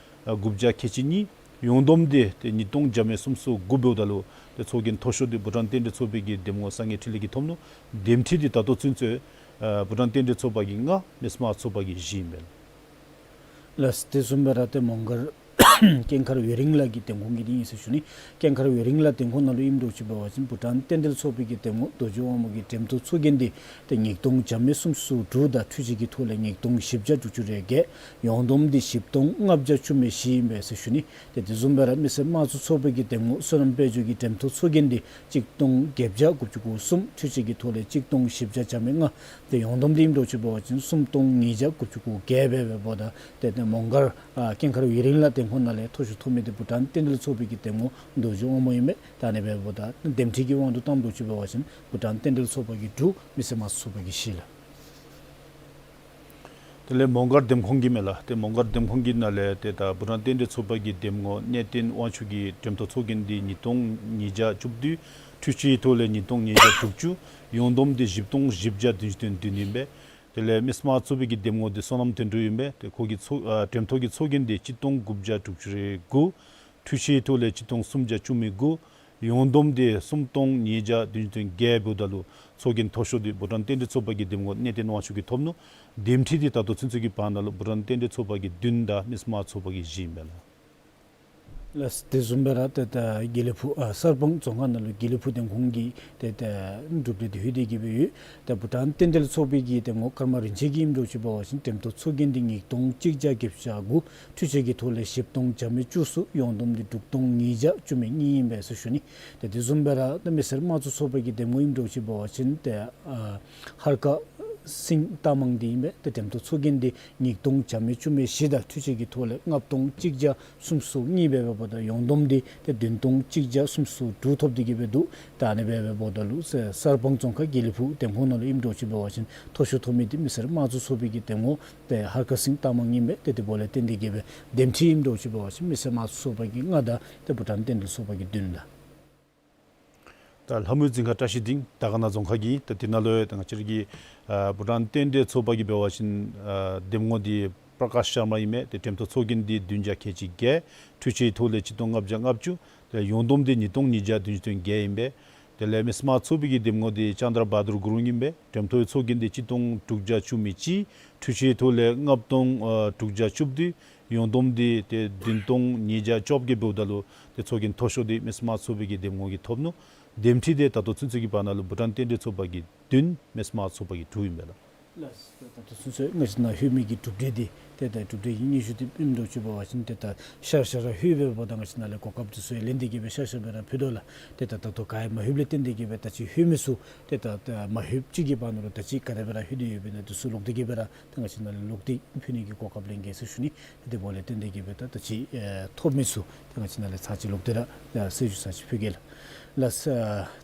ཨ་དགུ་བརྒྱ་ཁལ་གཅིག་གཉིས། ཡོངས་བསྡོམས་འདི་ཏེ་ཉིས་སྟོང་བརྒྱ་མེད་སུམ་ཅུ་སོ་དགུ་འབདཝ་ད་ལུ་ཏེ་ཚོགས་རྒྱན་མཐོ་ཤོས་འདི་བྷུ་ཊཱན་རྟེན་འབྲེལ་ཚོགས་པའི་གི་འདེམས་ངོ་སངས་རྒྱས་འཕྲིན་ལས་ཀྱིས་ཐོབ་ནུག། འདེམས་ཁྲི་འདི་ད་ལྟོ་ཚུན་ཚོད་ཨ་བྷུ་ཊཱན་རྟེན་འབྲེལ་ཚོགས་པ་གིས་ལྔ་མི་སེར་དམངས་གཙོ་ཚོགས་པ་གིས་བཞི་ཨིན་པས། ལགས། དེ་བཟུམ་སྦེ་ར་ཏེ་མོང་སྒར་ཀེང་རུ་ཝེ་རིང་ལ་གི་འདེམས་ཁོངས་ཀྱི་འདི་ཨིན་ཟེར་ཞུ་ནི། ཀེང་རུ་ཝེ་རིང་ལ་འདེམས་ཁོངས་ནང་ལུ་ཨིནམ་འདྲཝ་ཅིག་འབད་བ་ཅིན་བྷུ་ཊཱན་རྟེན་འབྲེལ་ཚོགས་པའི་གི་འདེམས་ངོ་རྡོ་རྗེ་དབང་མོ་གི་འགྲེམས་སྟོན་ཚོགས་རྒྱན་འདི་ཏེ་ཉིས་སྟོང་བརྒྱ་མེད་སུམ་ཅུ་སོ་དྲུག་དང་འཕྲུལ་ཆས་ཀྱི་ཐོག་ལས་ཉིས་སྟོང་བཞི་བརྒྱ་དྲུག་ཅུ་རེ་བརྒྱད། ཡོངས་བསྡོམས་འདི་བཞི་སྟོང་ལྔ་བརྒྱ་བཅུ་མེད་བཞི་ཨིན་པས་ཟེར་ཞུ་ནི། ཏེ་དེ་བཟུམ་སྦེ་ར་མི་སེར་དམངས་གཙོ་ཚོགས་པའི་གི་འདེམས་ངོ་བསོད་ནམས་དཔལ་འབྱོར་གྱི་འགྲེམས་སྟོན་ཚོགས་རྒྱན་འདི་གཅིག་སྟོང་བརྒྱད་བརྒྱ་དགུ་བཅུ་གོ་གསུམ། འཕྲུལ་ཆས་ཀྱི་ཐོག་ལས་གཅིག་སྟོང་བཞི་བརྒྱ་བརྒྱ་མེད་ལྔ། ཏེ་ཡོངས་བསྡོམས་འདི་ཨིནམ་འདྲཝ་ཅིག་འབད་བ་ཅིན་སུམ་སྟོང་ཉིས་བརྒྱ་དགུ་བཅུ་གོ་བརྒྱད་སྦེ་འབདཝ་ད་ཏེ་ཏེ་མོང་སྒར་ཨ་ཀེང་རུ་ཝེ་རིང་ལ་འདེམས་ཁོངས་ནང་ལས་མཐོ་ཤོས་ཐོབ་མི་འདི་བྷུ་ཊཱན་རྟེན་འབྲེལ་ཚོགས་པའི་གི་འདེམས་ངོ་རྡོ་རྗེ་དབང་མོ་ཨིན་མས། ད་ཨ་ནི་འབདཝ་ད་འདེམས་ཁྲི་གི་དབང་དུ་བཏངམ་འདྲཝ་ཅིག་འབད་བ་ཅིན་བྷུ་ཊཱན་རྟེན་འབྲེལ་ཚོགས་པ་གིས་དྲུག་མི་སེར་དམངས་གཙོ་ཚོགས་པ་གིས་བཞི་ལགས། དེ་ལས་མོང་སྒར་འདེམས་ཁོངས་ཀྱི་མས་ལགས། ཏེ་མོང་སྒར་འདེམས་ཁོངས་ཀྱི་ནང་ལས་ཏེ་ད་བྷུ་ཊཱན་རྟེན་འབྲེལ་ཚོགས་པ་གི་འདེམས་ངོ་གནས་བརྟན་དབང་ཕྱུག་གི་འགྲེམས་སྟོན་ཚོགས་རྒྱན་འདི་ཉིས་སྟོང་ཉིས་བརྒྱ་བཅུ་བདུན། འཕྲུལ་ཆས་ཐོག་ལས་ཉིས་སྟོང་ཉིས་བརྒྱ་དྲུག་ཅུ། ཡོངས་བསྡོམས་འདི་བཞི་སྟོང་བཞི་བརྒྱ་བདུན་ཅུ་དོན་བདུན་ཨིན་པས། དེ་ལས་མི་སེར་དམངས་གཙོ་ཚོགས་པའི་གི་འདེམས་ངོ་འདི་བསོད་ནམས་དོན་གྲུབ་ཨིན་པས། ཏེ་ཁོ་གི་ཚོགས་ཨ་འགྲེམས་སྟོན་གྱི་ཚོགས་རྒྱན་འདི་གཅིག་སྟོང་དགུ་བརྒྱ་དྲུག་ཅུ་རེ་དགུ། འཕྲུལ་ཆས་ཐོག་ལས་གཅིག་སྟོང་སུམ་བརྒྱ་བཅུ་མེད་དགུ། ཡོངས་བསྡོམས་འདི་སུམ་སྟོང་ཉིས་བརྒྱ་བདུན་ཅུ་དོན་བརྒྱད་འབདཝ་ད་ལུ་ཚོགས་རྒྱན་མཐོ་ཤོས་འདི་བྷུ་ཊཱན་རྟེན་འབྲེལ་ཚོགས་པ་གི་འདེམས་ངོ་གནས་བརྟན་དབང་ཕྱུག་གིས་ཐོབ་ནུག། འདེམས་ཁྲི་འདི་ད་ལྟོ་ཚུན་ཚོད་ཀྱི་བར་ན་ལུ་བྷུ་ཊཱན་རྟེན་འབྲེལ་ཚོགས་པ་གིས་བདུན་དང་མི་སེར་དམངས་གཙོ་ཚོགས་པ་གིས་བཞི་ཨིན་པས་ལགས། ལགས། དེ་བཟུམ་སྦེ་ར་ཏེ་ད་དགེ་ལེགས་ཕུག་ཨ་གསར་སྤང་རྫོང་ཁག་ནང་ལུ་དགེ་ལེགས་ཕུག་འདེམས་ཁོངས་ཀྱི་ཏེ་ད་གྲུབ་འབྲས་འདི་ལྷོད་དེ་གི་སྦེ་ཡོད། ཏེ་བྷུ་ཊཱན་རྟེན་འབྲེལ་ཚོགས་པའི་གི་འདེམས་ངོ་ཀརྨ་རིན་ཆེན་གྱིས་ཨིནམ་འདྲཝ་ཅིག་འབད་བ་ཅིན་འགྲེམས་སྟོན་ཚོགས་རྒྱན་འདི་ཉིས་སྟོང་གཅིག་བརྒྱ་བརྒྱད་ཅུ་གྱ་དགུ། འཕྲུལ་ཆས་ཀྱི་ཐོག་ལས་བཞི་སྟོང་བརྒྱ་མེད་བཅུ་གསུམ། ཡོངས་བསྡོམས་འདི་དྲུག་སྟོང་ཉིས་བརྒྱ་བཅུ་མེད་གཉིས་ཨིན་པས་ཟེར་ཞུ་ནི། ཏེ་དེ་བཟུམ་སྦེ་ར་ཏེ་མི་སེར་དམངས་གཙོ་ཚོགས་པའི་གི་འདེམས་ངོ་ཨིནམ་འདྲཝ་ཅིག་འབད་བ་ཅིན་ཏེ་ཨ་ཧར་ཀ་ སེང་རྟགས་མང་འདི་ཨིན་པས། ཏེ་འགྲེམས་སྟོན་ཚོགས་རྒྱན་འདི་ཉིས་སྟོང་བརྒྱ་མེད་བཅུ་མེད་བཞི་དང་འཕྲུལ་ཆས་ཀྱི་ཐོག་ལས་ལྔ་སྟོང་གཅིག་བརྒྱ་སུམ་ཅུ་སོ་གཉིས་འབད་བ་དང་ཡོངས་བསྡོམས་འདི་ཏེ་བདུན་སྟོང་གཅིག་བརྒྱ་སུམ་ཅུ་སོ་དྲུག་ཐོབ་སྟེ་གི་སྦེ་འདུག། ད་ཨ་ནི་སྦེ་འབདཝ་ད་ལུ་གསར་སྤང་རྫོང་ཁག་དགེ་ལེགས་ཕུག་འདེམས་ཁོངས་ནང་ལུ་ཨིནམ་འདྲཝ་ཅིག་འབད་བ་ཅིན་མཐོ་ཤོས་ཐོབ་མི་འདི་མི་སེར་དམངས་གཙོ་ཚོགས་པའི་གི་འདེམས་ངོ་ཏེ་ཧར་ཀ་སེང་རྟགས་མང་ཨིན་པས། ཏེ་དེ་འབདཝ་ལས་བརྟེན་ཏེ་གི་སྦེ་འདེམས་ཁྲི་ཨིནམ་འདྲཝ་ཅིག་འབད་བ་ཅིན་མི་སེར་དམངས་གཙོ་ཚོགས་པ་གིས་ལྔ་དང་ཏེ་བྷུ་ཊཱན་རྟེན་འབྲེལ་ཚོགས་པ་གིས་བདུན་ལགས། ད་ལྷ་མོའི་རྫིང་ཁ་བཀྲ་ཤིས་སྡིངས་དར་དཀར་ན་རྫོང་ཁག་གི་ད་དེ་ནང་ལུ་ཡང་ད་ང་བཅས་ར་གི་ཨ་བྷུ་ཊཱན་རྟེན་འབྲེལ་ཚོགས་པ་གིས་འབད་བ་ཅིན་ཨ་འདེམས་ངོ་འདི་པྲ་ཀཱཤ་ཤར་མ་ཨིན་མས། ཏེ་འགྲེམས་སྟོན་ཚོགས་རྒྱན་འདི་བདུན་བརྒྱ་ཁལ་གཅིག་བརྒྱད། འཕྲུལ་ཆས་ཐོག་ལས་གཅིག་སྟོང་ལྔ་བརྒྱ་ལྔ་བཅུ། ཏེ་ཡོངས་བསྡོམས་འདི་ཉིས་སྟོང་ཉིས་བརྒྱ་བདུན་ཅུ་དོན་བརྒྱད་ཨིན་པས། དེ་ལས་མི་སེར་དམངས་གཙོ་ཚོགས་པའི་གི་འདེམས་ངོ་འདི་ཅན་དྲ་བ་དུར་གུ་རུང་ཨིན་པས། འགྲེམས་སྟོན་ཚོགས་རྒྱན་འདི་གཅིག་སྟོང་དྲུག་བརྒྱ་བཅུ་མེད་གཅིག། འཕྲུལ་ཆས་ཐོག་ལས་ལྔ་སྟོང་ཨ་དྲུག་བརྒྱ་བཅུ་བདུན། ཡོངས་བསྡོམས་འདི་ཏེ་བདུན་སྟོང་ཉིས་བརྒྱ་བཅོ་བརྒྱད་འབདཝ་ད་ལུ་ཏེ་ཚོགས་རྒྱན་མཐོ་ཤོས་འདི་མི་སེར་དམངས་གཙོ་ཚོགས་པའི་གི་འདེམས་ངོ་གིས་ཐོབ་ནུག། འདེམས་ཁྲི་འདི་ད་ལྟོ་ཚུན་ཚོད་ཀྱི་བར་ན་ལུ་བྷུ་ཊཱན་རྟེན་འབྲེལ་ཚོགས་པ་གིས་བདུན། མི་སེར་དམངས་གཙོ་ཚོགས་པ་གིས་དྲུག་ཨིན་པས་ལགས། ལགས། ད་ལྟོ་ཚུན་ཚོད་ང་བཅས་ནང་ལྷོད་མི་གི་གྲུབ་འབྲས་འདི་ཏེ་ད་གྲུབ་འབྲས་ཀྱི་སྙན་ཞུ་འདི་ཨིནམ་འདྲཝ་ཅིག་འབད་བ་ཅིན་ཏེ་ད་ཤར་ཤར་ར་ལྷོད་པས། འབདཝ་ད་ང་བཅས་ནང་ལས་གོ་སྐབས་འདི་ཚུ་ཡང་ལེན་ཏེ་གི་སྦེ་ཤར་ཤར་སྦེ་ར་ཕུལ་དོ་ལགས། ཏེ་ད་ད་ལྟོ་ག་ཡང་མ་ལྷོདཔ་ལས་བརྟེན་ཏེ་གི་སྦེ་ད་ཅི་ལྷོད་མི་ཚུ་ཏེ་ད་ད་མ་ལྷོདཔ་ཅིག་གི་བར་ན་ལུ་ད་ཅི་ག་དེ་སྦེ་ར་ལྷོད་དེ་ཡོདཔ་ཨིན་ན་འདི་ཚུ་ལོག་སྟེ་གི་སྦེ་ར་ད་ང་བཅས་ནང་ལས་ལོག་སྟེ་ཕུལ་ནི་གི་གོ་སྐབས་ལེན་གེ་ཟེར་ཞུ་ནི། དེ་འབདཝ་ལས་བརྟེན་ཏེ་གི་སྦེ་ད་ད་ཅི་ཨེ་ཐོབ་མི་ཚུ་ད་ང་བཅས་ནང་ལས་ཚར་གཅིག་ལོག་སྟེ་ར་ད་གསལ་ཞུ་ཚར་གཅིག་ཕུལ་གེ་ལགས། ལགས།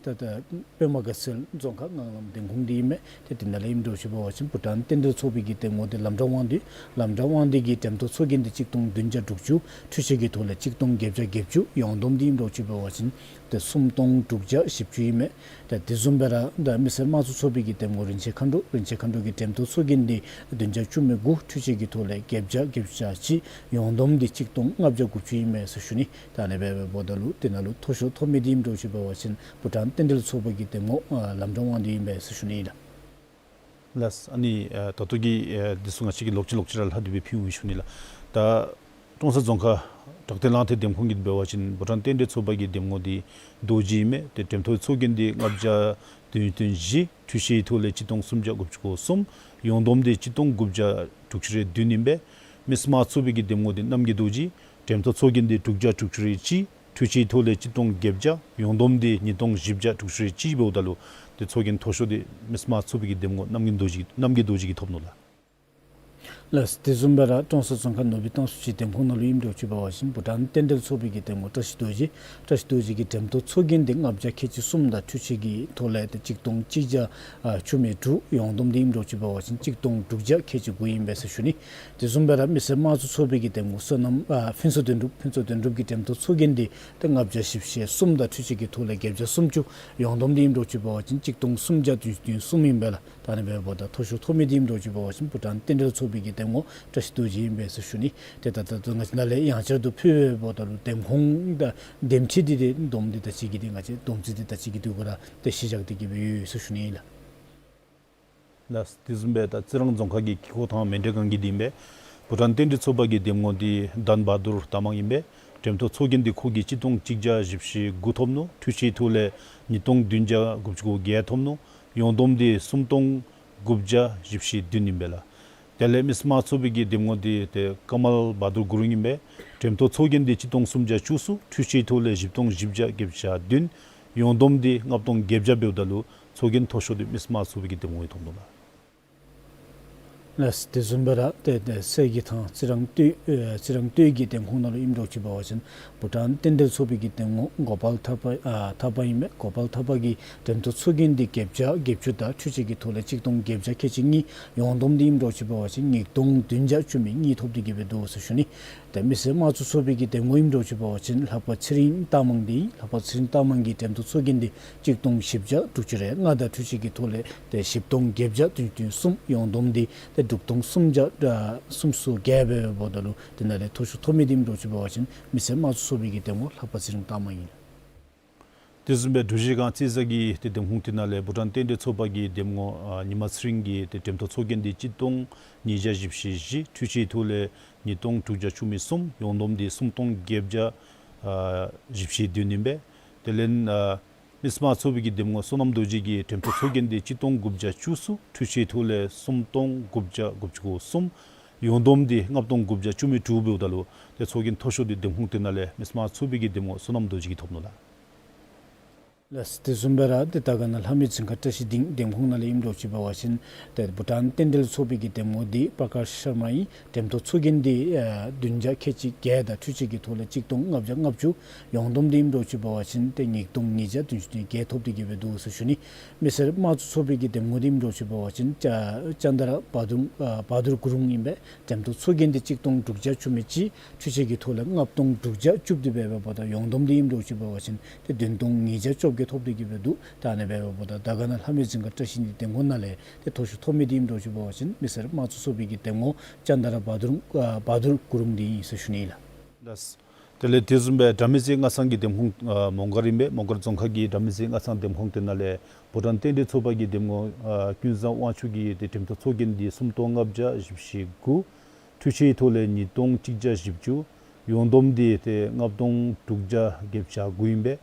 ད་ད་པདྨ་དགའ་ཚལ་རྫོང་ཁག་ངང་ལམ་འདེམས་ཁོངས་འདི་ཨིན་མས། ཏེ་དེ་ནང་ལས་ཨིནམ་འདྲཝ་ཅིག་འབད་བ་ཅིན་བྷུ་ཊཱན་རྟེན་འབྲེལ་ཚོགས་པའི་གི་འདེམས་ངོ་འདི་ལམ་བཀྲ་དབང་འདུས། ལམ་བཀྲ་དབང་འདུས་ཀྱི་འགྲེམས་སྟོན་ཚོགས་རྒྱན་འདི་གཅིག་སྟོང་བདུན་བརྒྱ་དྲུག་ཅུ། འཕྲུལ་ཆས་ཀྱི་ཐོག་ལས་གཅིག་སྟོང་བརྒྱད་བརྒྱ་བརྒྱད་ཅུ། ཡོངས་བསྡོམས་འདི་ཨིནམ་འདྲཝ་ཅིག་འབད་བ་ཅིན་ཏེ་སུམ་སྟོང་དྲུག་བརྒྱ་བཞི་བཅུ་ཨིན་མས། ད་དེ་བཟུམ་སྦེ་ར་ད་མི་སེར་དམངས་གཙོ་ཚོགས་པའི་གི་འདེམས་ངོ་རིན་ཆེན་མཁའ་འགྲོ། རིན་ཆེན་མཁའ་འགྲོ་གི་འགྲེམས་སྟོན་ཚོགས་རྒྱན་འདི་བདུན་བརྒྱ་བཅུ་མེད་དགུ། འཕྲུལ་ཆས་ཀྱི་ཐོག་ལས་བརྒྱད་བརྒྱ་བརྒྱད་ཅུ་གྱ་གཅིག། ཡོངས་བསྡོམས་འདི་གཅིག་སྟོང་ལྔ་བརྒྱ་དགུ་བཅུ་ཨིན་མས་ཟེར་ཞུ་ནི། ད་ཨ་ནི་སྦེ་འབདཝ་ད་ལུ་དེ་ནང་ལུ་མཐོ་ཤོས་ཐོབ་མི་འདི་ཨིནམ་འདྲཝ་ཅིག་འབད་བ་ཅིན་བྷུ་ཊཱན་རྟེན་འབྲེལ་ཚོགས་པ་གི་འདེམས་ངོ་ཨ་ལམ་བཀྲ་དབང་འདུས་ཨིན་པས་ཟེར་ཞུ་ནི་ཨིན་ལགས། ལགས། ཨ་ནི་ཨ་ད་ལྟོ་གི་ཨ་འདི་ཚུ་ང་བཅས་ཀྱིས་ལོག་ཅི་ལོག་ཅི་ར་ལྷག་སྟེ་སྦེ་ཕུལ་འོང་ཞུ་ནི་ལགས། ད་ཀྲོང་གསར་རྫོང་ཁག་བྲག་སྟེང་གླང་མཐིལ་འདེམས་ཁོངས་ཀྱི་འབད་བ་ཅིན་བྷུ་ཊཱན་རྟེན་འབྲེལ་ཚོགས་པ་གི་འདེམས་ངོ་འདི་རྡོ་རྗེ་ཨིན་མས། ཏེ་འགྲེམས་སྟོན་ཚོགས་རྒྱན་འདི་ལྔ་བརྒྱ་བདུན་ཅུ་དོན་བཞི། འཕྲུལ་ཆས་ཐོག་ལས་གཅིག་སྟོང་སུམ་བརྒྱ་དགུ་བཅུ་གོ་གསུམ། ཡོངས་བསྡོམས་འདི་གཅིག་སྟོང་དགུ་བརྒྱ་དྲུག་ཅུ་རེ་བདུན་ཨིན་པས། མི་སེར་དམངས་གཙོ་ཚོགས་པའི་གི་འདེམས་ངོ་འདི་རྣམ་རྒྱལ་རྡོ་རྗེ། འགྲེམས་སྟོན་ཚོགས་རྒྱན་འདི་དྲུག་བརྒྱ་དྲུག་ཅུ་རེ་གཅིག། འཕྲུལ་ཆས་ཐོག་ལས་གཅིག་སྟོང་བརྒྱད་བརྒྱ། ཡོངས་བསྡོམས་འདི་ཉིས་སྟོང་བཞི་བརྒྱ་དྲུག་ཅུ་རེ་གཅིག་འབདཝ་ད་ལུ་ཏེ་ཚོགས་རྒྱན་མཐོ་ཤོས་འདི་མི་སེར་དམངས་གཙོ་ཚོགས་པའི་གི་འདེམས་ངོ་རྣམ་རྒྱལ་རྡོ་རྗེ་རྣམ་རྒྱལ་རྡོ་རྗེ་གིས་ཐོབ་ནུག་ལགས། ལགས། དེ་བཟུམ་སྦེ་ར་ཀྲོང་གསར་རྫོང་ཁག་ནུབ་སྦིས་སྟང་སུ་སྤྱི་འདེམས་ཁོངས་ནང་ལུ་ཨིནམ་འདྲཝ་ཅིག་འབད་བ་ཅིན་བྷུ་ཊཱན་རྟེན་འབྲེལ་ཚོགས་པའི་གི་འདེམས་ངོ་བཀྲ་ཤིས་རྡོ་རྗེ། བཀྲ་ཤིས་རྡོ་རྗེ་གི་འགྲེམས་སྟོན་ཚོགས་རྒྱན་འདི་ལྔ་བརྒྱ་ཁལ་གཅིག་གསུམ་དང་འཕྲུལ་ཆས་ཀྱི་ཐོག་ལས་ཏེ་གཅིག་སྟོང་གཅིག་བརྒྱ་ཨ་བཅུ་མེད་དྲུག། ཡོངས་བསྡོམས་འདི་ཨིནམ་འདྲཝ་ཅིག་འབད་བ་ཅིན་གཅིག་སྟོང་དྲུག་བརྒྱ་ཁལ་གཅིག་དགུ་ཨིན་པས་ཟེར་ཞུ་ནི། དེ་བཟུམ་སྦེ་ར་མི་སེར་དམངས་གཙོ་ཚོགས་པའི་གི་འདེམས་ངོ་བསོད་ནམས་ཨ་ཕུན་ཚོགས་དོན་གྲུབ། ཕུན་ཚོགས་དོན་གྲུབ་ཀྱི་འགྲེམས་སྟོན་ཚོགས་རྒྱན་འདི་ཏེ་ལྔ་བརྒྱ་བཞི་བཅུ་ཞེ་གསུམ་དང་འཕྲུལ་ཆས་ཀྱི་ཐོག་ལས་བརྒྱད་བརྒྱ་སུམ་ཅུ། ཡོངས་བསྡོམས་འདི་ཨིནམ་འདྲཝ་ཅིག་འབད་བ་ཅིན་གཅིག་སྟོང་སུམ་བརྒྱ་བདུན་ཅུ་དོན་གསུམ་ཨིན་པས་ལགས། ད་ཨ་ནི་སྦེ་འབདཝ་ད་མཐོ་ཤོས་ཐོབ་མི་འདི་ཨིནམ་འདྲཝ་ཅིག་འབད་བ་ཅིན་བྷུ་ཊཱན་རྟེན་འབྲེལ་ཚོགས་པའི་གི་འདེམས་ངོ་བཀྲ་ཤིས་རྡོ་རྗེ་ཨིན་པས་ཟེར་ཞུ་ནི། ཏེ་ད་ད་ད་ང་བཅས་ནང་ལས་ཡང་བསྐྱར་དུ་ཕུལ་བའི་འབདཝ་ད་ལུ་འདེམས་ཁོངས་དང་འདེམས་ཁྲི་འདི་ཏེ་བསྡོམས་ཏེ་ད་ཅི་གི་འདི་ང་བཅས་བསྡོམས་རྩིས་འདི་ད་ཅི་གི་འདི་གུ་ར་ཏེ་གཞི་བཞག་སྟེ་གི་སྦེ་ཡོད་ཟེར་ཞུ་ནི་ཨིན་ལགས། ལགས། དེ་བཟུམ་སྦེ་ད་རྩི་རང་རྫོང་ཁག་གི་གི་ཁོ་ཐང་མཎྜལ་སྒང་གི་འདི་ཨིན་པས། བྷུ་ཊཱན་རྟེན་འབྲེལ་ཚོགས་པ་གི་འདེམས་ངོ་འདི་ལྡན་བ་དུར་རྟགས་མང་ཨིན་པས། འགྲེམས་སྟོན་ཚོགས་རྒྱན་འདི་ཁོ་གིས་གཅིག་སྟོང་གཅིག་བརྒྱ་བཞི་བཅུ་ཞེ་དགུ་ཐོབ་ནུག། འཕྲུལ་ཆས་ཐོག་ལས་ཉིས་སྟོང་བདུན་བརྒྱ་དགུ་བཅུ་གོ་བརྒྱད་ཐོབ་ནུག། ཡོངས་བསྡོམས་འདི་སུམ་སྟོང་དགུ་བརྒྱ་བཞི་བཅུ་ཞེ་བདུན་ཨིན་པས་ལགས། དེ་ལས་མི་སེར་དམངས་གཙོ་ཚོགས་པའི་གི་འདེམས་ངོ་འདི་ཏེ་ཀ་མལ་བ་དུར་གུ་རུང་ཨིན་པས། འགྲེམས་སྟོན་ཚོགས་རྒྱན་འདི་གཅིག་སྟོང་སུམ་བརྒྱ་བཅུ་གསུམ། འཕྲུལ་ཆས་ཐོག་ལས་བཞི་སྟོང་བཞི་བརྒྱ་བརྒྱད་བརྒྱ་བདུན། ཡོངས་བསྡོམས་འདི་ལྔ་སྟོང་བརྒྱད་བརྒྱ་འབདཝ་ད་ལུ་ཚོགས་རྒྱན་མཐོ་ཤོས་འདི་མི་སེར་དམངས་གཙོ་ཚོགས་པའི་གི་འདེམས་ངོ་ཐོབ་ནུག་ལགས། ལགས། དེ་བཟུམ་སྦེ་ར་ཏེ་ཏེ་གསེར་གྱི་ཐང་རྩི་རང་སྟོད་ཨེ་རྩི་རང་སྟོད་ཀྱི་འདེམས་ཁོངས་ནང་ལུ་ཨིནམ་འདྲཝ་ཅིག་འབད་བ་ཅིན་བྷུ་ཊཱན་རྟེན་འབྲེལ་ཚོགས་པའི་གི་འདེམས་ངོ་གོ་པཱལ་ཐར་པ་ཨ་ཐར་པ་ཨིན་མས། གོ་པཱལ་ཐར་པ་གི་འགྲེམས་སྟོན་ཚོགས་རྒྱན་འདི་བརྒྱད་བརྒྱ་བརྒྱད་ཅུ་དང་འཕྲུལ་ཆས་ཀྱི་ཐོག་ལས་གཅིག་སྟོང་བརྒྱད་བརྒྱ་ཁལ་གཅིག་གཉིས། ཡོངས་བསྡོམས་འདི་ཨིནམ་འདྲཝ་ཅིག་འབད་བ་ཅིན་ཉིས་སྟོང་བདུན་བརྒྱ་བཅུ་མེད་གཉིས་ཐོབ་སྟེ་གི་སྦེ་འདུག་ཟེར་ཞུ་ནི། ཏེ་མི་སེར་དམངས་གཙོ་ཚོགས་པའི་གི་འདེམས་ངོ་ཨིནམ་འདྲཝ་ཅིག་འབད་བ་ཅིན་ལྷ་པ་ཚེ་རིང་རྟགས་མང་འདི་ཨིན། ལྷ་པ་ཚེ་རིང་རྟགས་མང་གི་འགྲེམས་སྟོན་ཚོགས་རྒྱན་འདི་གཅིག་སྟོང་བཞི་བརྒྱ་དྲུག་ཅུ་རེ་ལྔ་དང་འཕྲུལ་ཆས་ཀྱི་ཐོག་ལས་ཏེ་བཞི་སྟོང་བརྒྱད་བརྒྱ་བདུན་ཅུ་དོན་གསུམ། ཡོངས་བསྡོམས་འདི་ཏེ་དྲུག་སྟོང་སུམ་བརྒྱ་ཨ་སུམ་ཅུ་སོ་བརྒྱད་འབདཝ་ད་ལུ་དེ་ནང་ལས་མཐོ་ཤོས་ཐོབ་མི་འདི་ཨིནམ་འདྲཝ་ཅིག་འབད་བ་ཅིན་མི་སེར་དམངས་གཙོ་ཚོགས་པའི་གི་འདེམས་ངོ་ལྷ་པ་ཚེ་རིང་རྟགས་མང་ཨིན། དེ་བཟུམ་སྦེ་འབྲུག་གཞལ་སྒང་རྩེ་བཟའ་གི་ཏེ་འདེམས་ཁོངས་དེ་ནང་ལས་བྷུ་ཊཱན་རྟེན་འབྲེལ་ཚོགས་པ་གི་འདེམས་ངོ་ཨ་ཉི་མ་ཚེ་རིང་གི་ཏེ་འགྲེམས་སྟོན་ཚོགས་རྒྱན་འདི་གཅིག་སྟོང་ཉིས་བརྒྱ་བཞི་བཅུ་ཞེ་བཞི། འཕྲུལ་ཆས་ཐོག་ལས་ཉིས་སྟོང་དྲུག་བརྒྱ་བཅུ་མེད་གསུམ། ཡོངས་བསྡོམས་འདི་སུམ་སྟོང་བརྒྱད་བརྒྱ་ཨ་བཞི་བཅུ་ཞེ་བདུན་ཨིན་པས། དེ་ལས་ཨ་མི་སེར་དམངས་གཙོ་ཚོགས་པའི་གི་འདེམས་ངོ་བསོད་ནམས་རྡོ་རྗེ་གི་འགྲེམས་སྟོན་ཚོགས་རྒྱན་འདི་གཅིག་སྟོང་དགུ་བརྒྱ་བཅུ་གསུམ། འཕྲུལ་ཆས་ཐོག་ལས་སུམ་སྟོང་དགུ་བརྒྱ་དགུ་བཅུ་གོ་གསུམ། ཡོངས་བསྡོམས་འདི་ལྔ་སྟོང་དགུ་བརྒྱ་བཅུ་མེད་དྲུག་འབདཝ་ད་ལུ་ཏེ་ཚོགས་རྒྱན་མཐོ་ཤོས་འདི་འདེམས་ཁོངས་དེ་ནང་ལས་མི་སེར་དམངས་གཙོ་ཚོགས་པའི་གི་འདེམས་ངོ་བསོད་ནམས་རྡོ་རྗེ་གིས་ཐོབ་ནུག་ལགས། ལགས། དེ་བཟུམ་སྦེ་ར་ཏེ་ད་ག་ནང་ལྷ་མོའི་རྫིང་ཁ་བཀྲ་ཤིས་ལྡིང་འདེམས་ཁོངས་ནང་ལས་ཨིནམ་འདྲཝ་ཅིག་འབད་བ་ཅིན་ཏེ་བྷུ་ཊཱན་རྟེན་འབྲེལ་ཚོགས་པའི་གི་འདེམས་ངོ་འདི་པར་ཀཱཤ་ཤར་མ་ཨིན། འདེམས་ཐོག་ཚོགས་རྒྱན་འདི་ཨ་བདུན་བརྒྱ་ཁལ་གཅིག་བརྒྱད་དང་འཕྲུལ་ཆས་ཀྱི་ཐོག་ལས་གཅིག་སྟོང་ལྔ་བརྒྱ་ལྔ་བཅུ། ཡོངས་བསྡོམས་འདི་ཨིནམ་འདྲཝ་ཅིག་འབད་བ་ཅིན་ཏེ་ཉིས་སྟོང་ཉིས་བརྒྱ་བདུན་ཅུ་དོན་བརྒྱད་ཐོབ་སྟེ་གི་སྦེ་འདུག་ཟེར་ཞུ་ནི། མི་སེར་དམངས་གཙོ་ཚོགས་པའི་གི་འདེམས་ངོ་འདི་ཨིནམ་འདྲཝ་ཅིག་འབད་བ་ཅིན་ཅ་ཅན་དར་བ་དུར་ཨ་བ་དུར་གུ་རུང་ཨིན་པས། འདེམས་ཐོག་ཚོགས་རྒྱན་འདི་གཅིག་སྟོང་དྲུག་བརྒྱ་བཅུ་མེད་གཅིག། འཕྲུལ་ཆས་ཀྱི་ཐོག་ལས་ལྔ་སྟོང་དྲུག་བརྒྱ་བཅུ་བདུན་འབད་འབདཝ་ད་ཡོངས་བསྡོམས་འདི་ཨིནམ་འདྲཝ་ཅིག་འབད་བ་ཅིན་ཏེ་བདུན་སྟོང་ཉིས་བརྒྱ་བཅོ་བརྒྱད་ཐོབ་སྟེ་གི་སྦེ་འདུག། ད་ཨ་ནི་འབད་འབདཝ་ད་ད་ག་ནང་ལྷ་མོའི་རྫིང་ཁ་བཀྲ་ཤིས་ལྡིང་འདེམས་ཁོངས་ནང་ལས་ཏེ་མཐོ་ཤོས་ཐོབ་མི་འདི་ཨིནམ་འདྲཝ་ཅིག་འབད་བ་ཅིན་མི་སེར་དམངས་གཙོ་ཚོགས་པའི་གི་འདེམས་ངོ་ཅན་དར་བ་དུར་ཨ་བ་དུར་གུ་རུང་འདི་ཨིན་ཟེར་ཞུ་ནི་ལགས། ལགས། དེ་ལས་དེ་བཟུམ་སྦེ་དགྲ་མེད་རྩེ་སྔ་ཚང་གི་འདེམས་ཁོངས་ཨ་མོང་སྒར་ཨིན་པས། མོང་སྒར་རྫོང་ཁག་གི་དགྲ་མེད་རྩེ་སྔ་ཚང་འདེམས་ཁོངས་དེ་ནང་ལས་བྷུ་ཊཱན་རྟེན་འབྲེལ་ཚོགས་པ་གི་འདེམས་ངོ་ཨ་ཀུན་བཟང་དབང་ཕྱུག་གིས་ཏེ་འདེམས་ཐོག་ཚོགས་རྒྱན་འདི་སུམ་སྟོང་ལྔ་བརྒྱ་བཞི་བཅུ་ཞེ་དགུ། འཕྲུལ་ཆས་ཐོག་ལས་ཉིས་སྟོང་གཅིག་བརྒྱ་བཞི་བཅུ། ཡོངས་བསྡོམས་འདི་ཏེ་ལྔ་སྟོང་དྲུག་བརྒྱ་བརྒྱད་བཅུ་ཞེ་དགུ་ཨིན་པས།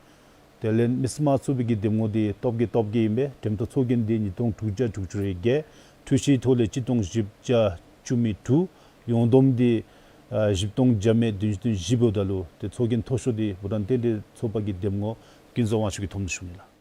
དེ་ལས་མི་སེར་དམངས་གཙོ་ཚོགས་པའི་གི་འདེམས་ངོ་འདི་སྟོབས་རྒྱས་སྟོབས་རྒྱས་ཨིན་པས། འདེམས་ཐོག་ཚོགས་རྒྱན་འདི་ཉིས་སྟོང་དྲུག་བརྒྱ་དྲུག་ཅུ་རེ་བརྒྱད། འཕྲུལ་ཆས་ཐོག་ལས་གཅིག་སྟོང་བཞི་བརྒྱ་བཅུ་མེད་དྲུག། ཡོངས་བསྡོམས་འདི་ཨ་བཞི་སྟོང་བརྒྱ་མེད་བདུན་ཅུ་དོན་བཞི་འབདཝ་ད་ལུ་ཏེ་ཚོགས་རྒྱན་མཐོ་ཤོས་འདི་བྷུ་ཊཱན་རྟེན་འབྲེལ་ཚོགས་པ་གི་འདེམས་ངོ་ཀུན་བཟང་དབང་ཕྱུག་གིས་ཐོབ་ནུག་ཞུ་ནི་ལགས།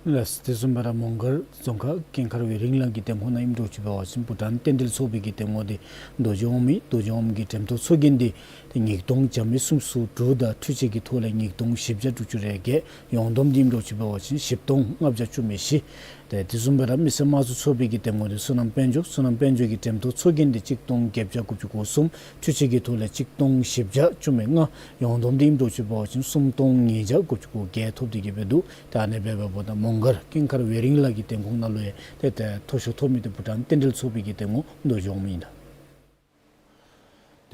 ལགས། དེ་བཟུམ་སྦེ་ར་མོང་སྒར་རྫོང་ཁག་ཀུན་མཁར་ཝེ་རིང་ལ་གི་འདེམས་ཁོངས་ནང་ཨིནམ་འདྲཝ་ཅིག་འབད་བ་ཅིན་བྷུ་ཊཱན་རྟེན་འབྲེལ་ཚོགས་པའི་གི་འདེམས་ངོ་འདི་རྡོ་རྗེ་དབང་མོ་ཨིན། རྡོ་རྗེ་དབང་མོ་གི་འདེམས་ཐོག་ཚོགས་རྒྱན་འདི་ཏེ་ཉིས་སྟོང་བརྒྱ་མེད་སུམ་ཅུ་སོ་དྲུག་དང་འཕྲུལ་ཆས་ཀྱི་ཐོག་ལས་ཉིས་སྟོང་བཞི་བརྒྱ་དྲུག་ཅུ་རེ་བརྒྱད། ཡོངས་བསྡོམས་འདི་ཨིནམ་འདྲཝ་ཅིག་འབད་བ་ཅིན་བཞི་སྟོང་ལྔ་བརྒྱ་བཅུ་མེད་བཞི། ཏེ་དེ་བཟུམ་སྦེ་ར་མི་སེར་དམངས་གཙོ་ཚོགས་པའི་གི་འདེམས་ངོ་འདི་བསོད་ནམས་དཔལ་འབྱོར། བསོད་ནམས་དཔལ་འབྱོར་གྱི་འདེམས་ཐོག་ཚོགས་རྒྱན་འདི་གཅིག་སྟོང་བརྒྱད་བརྒྱ་དགུ་བཅུ་གོ་གསུམ། འཕྲུལ་ཆས་ཀྱི་ཐོག་ལས་གཅིག་སྟོང་བཞི་བརྒྱ་བཅུ་མེད་ལྔ། ཡོངས་བསྡོམས་འདི་ཨིནམ་འདྲཝ་ཅིག་འབད་བ་ཅིན་སུམ་སྟོང་ཉིས་བརྒྱ་དགུ་བཅུ་གོ་བརྒྱད་ཐོབ་སྟེ་གི་སྦེ་འདུག། ད་ཨ་ནི་འབད་འབདཝ་ད་མོང་སྒར་ཀུན་མཁར་ཝེ་རིང་ལ་གི་འདེམས་ཁོངས་ནང་ལུ་ཡང་ཏེ་ཏེ་མཐོ་ཤོས་ཐོབ་མི་འདི་བྷུ་ཊཱན་རྟེན་འབྲེལ་ཚོགས་པའི་གི་འདེམས་ངོ་རྡོ་རྗེ་དབང་མོ་ཨིན་ལགས།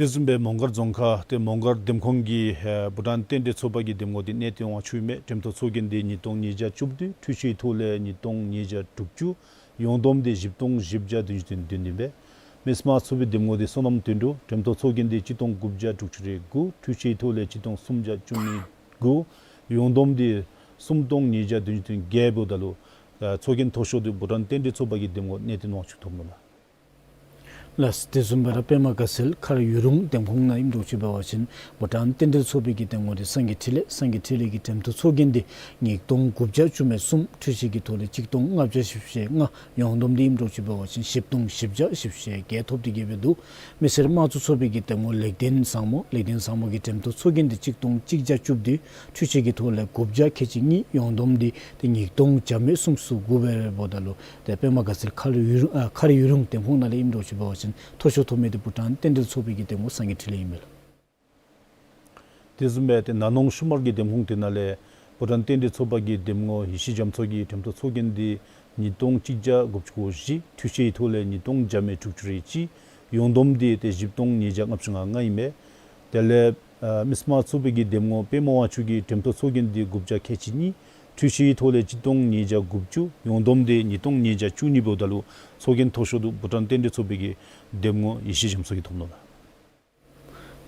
དེ་བཟུམ་སྦེ་མོང་སྒར་རྫོང་ཁག་ཏེ་མོང་སྒར་འདེམས་ཁོངས་ཀྱི་ཨེ་བྷུ་ཊཱན་རྟེན་འབྲེལ་ཚོགས་པ་གི་འདེམས་ངོ་འདི་གནས་བརྟན་དབང་ཕྱུག་ཨིན་མས། འདེམས་ཐོག་ཚོགས་རྒྱན་འདི་ཉིས་སྟོང་ཉིས་བརྒྱ་བཅུ་བདུན། འཕྲུལ་ཆས་ཐོག་ལས་ཉིས་སྟོང་ཉིས་བརྒྱ་དྲུག་ཅུ། ཡོངས་བསྡོམས་འདི་བཞི་སྟོང་བཞི་བརྒྱ་བདུན་ཅུ་དོན་བདུན་ཨིན་པས། མི་སེར་དམངས་གཙོ་ཚོགས་པའི་འདེམས་ངོ་འདི་བསོད་ནམས་དོན་གྲུབ། འདེམས་ཐོག་ཚོགས་རྒྱན་འདི་གཅིག་སྟོང་དགུ་བརྒྱ་དྲུག་ཅུ་རེ་དགུ། འཕྲུལ་ཆས་ཐོག་ལས་གཅིག་སྟོང་སུམ་བརྒྱ་བཅུ་མེད་དགུ། ཡོངས་བསྡོམས་འདི་སུམ་སྟོང་ཉིས་བརྒྱ་བདུན་ཅུ་དོན་བརྒྱད་འབདཝ་ད་ལུ་ཨ་ཚོགས་རྒྱན་མཐོ་ཤོས་འདི་བྷུ་ཊཱན་རྟེན་འབྲེལ་ཚོགས་པ་གི་འདེམས་ངོ་གནས་བརྟན་དབང་ཕྱུག་ཐོབ་ནུག་ལགས། ལགས། དེ་བཟུམ་སྦེ་ར་པདྨ་དགའ་ཚལ་མཁར་ཡུ་རུང་འདེམས་ཁོངས་ནང་ཨིནམ་འདྲཝ་ཅིག་འབད་བ་ཅིན་བྷུ་ཊཱན་རྟེན་འབྲེལ་ཚོགས་པའི་གི་འདེམས་ངོ་འདི་སངས་རྒྱས་འཕྲིན་ལས། སངས་རྒྱས་འཕྲིན་ལས་ཀྱི་འདེམས་ཐོག་ཚོགས་རྒྱན་འདི་ཉིས་སྟོང་དགུ་བརྒྱ་བཅུ་མེད་གསུམ། འཕྲུལ་ཆས་ཀྱི་ཐོག་ལས་གཅིག་སྟོང་ལྔ་བརྒྱ་བཞི་བཅུ་ཞེ་ལྔ། ཡོངས་བསྡོམས་འདི་ཨིནམ་འདྲཝ་ཅིག་འབད་བ་ཅིན་བཞི་སྟོང་བཞི་བརྒྱ་བཞི་བཅུ་ཞེ་བརྒྱད་ཐོབ་སྟེ་གི་སྦེ་འདུག། མི་སེར་དམངས་གཙོ་ཚོགས་པའི་གི་འདེམས་ངོ་ལེགས་ལྡན་བཟང་མོ། ལེགས་ལྡན་བཟང་མོ་གི་འདེམས་ཐོག་ཚོགས་རྒྱན་འདི་གཅིག་སྟོང་གཅིག་བརྒྱ་བཅུ་བདུན། འཕྲུལ་ཆས་ཀྱི་ཐོག་ལས་དགུ་བརྒྱ་ཁལ་གཅིག་གཉིས། ཡོངས་བསྡོམས་འདི་ཏེ་ཉིས་སྟོང་བརྒྱ་མེད་སུམ་ཅུ་སོ་དགུ་འབད་འབདཝ་ད་ལུ་ཏེ་པདྨ་དགའ་ཚལ་མཁར་ཡུ་རུང་ཨ་མཁར་ཡུ་རུང་འདེམས་ཁོངས་ནང་ལས་ཨིནམ་འདྲཝ་ཅིག་འབད་བ་ཅིན་མཐོ་ཤོས་ཐོབ་མི་འདི་བྷུ་ཊཱན་རྟེན་འབྲེལ་ཚོགས་པའི་གི་འདེམས་ངོ་སངས་རྒྱས་འཕྲིན་ལས་ཨིན་མས་ལགས། དེ་བཟུམ་སྦེ་ཏེ་ན་ནོང་ཤུ་མར་གྱི་འདེམས་ཁོངས་དེ་ནང་ལས་བྷུ་ཊཱན་རྟེན་འབྲེལ་ཚོགས་པ་གི་འདེམས་ངོ་ཡེ་ཤེས་རྒྱ་མཚོ་གི་འདེམས་ཐོག་ཚོགས་རྒྱན་འདི་ཉིས་སྟོང་གཅིག་བརྒྱ་དགུ་བཅུ་གོ་བཞི། འཕྲུལ་ཆས་ཐོག་ལས་ཉིས་སྟོང་བརྒྱ་མེད་དྲུག་ཅུ་རེ་གཅིག། ཡོངས་བསྡོམས་འདི་ཏེ་བཞི་སྟོང་ཉིས་བརྒྱ་ལྔ་བཅུ་ང་ལྔ་ཨིན་མས། དེ་ལས་ཨ་མི་སེར་དམངས་གཙོ་ཚོགས་པའི་གི་འདེམས་ངོ་པདྨ་དབང་ཕྱུག་གི་འདེམས་ཐོག་ཚོགས་རྒྱན་འདི་དགུ་བརྒྱ་ཁལ་གཅིག་གཉིས། འཕྲུལ་ཆས་ཐོག་ལས་ཆིག་སྟོང་ཉིས་བརྒྱ་དགུ་བཅུ། ཡོངས་བསྡོམས་འདི་ཉིས་སྟོང་ཉིས་བརྒྱ་བཅུ་གཉིས་འབདཝ་ད་ལུ་ཚོགས་རྒྱན་མཐོ་ཤོས་འདི་བྷུ་ཊཱན་རྟེན་འབྲེལ་ཚོགས་པའི་གི་འདེམས་ངོ་ཡེ་ཤེས་རྒྱ་མཚོ་གིས་ཐོབ་ནུག་ལགས།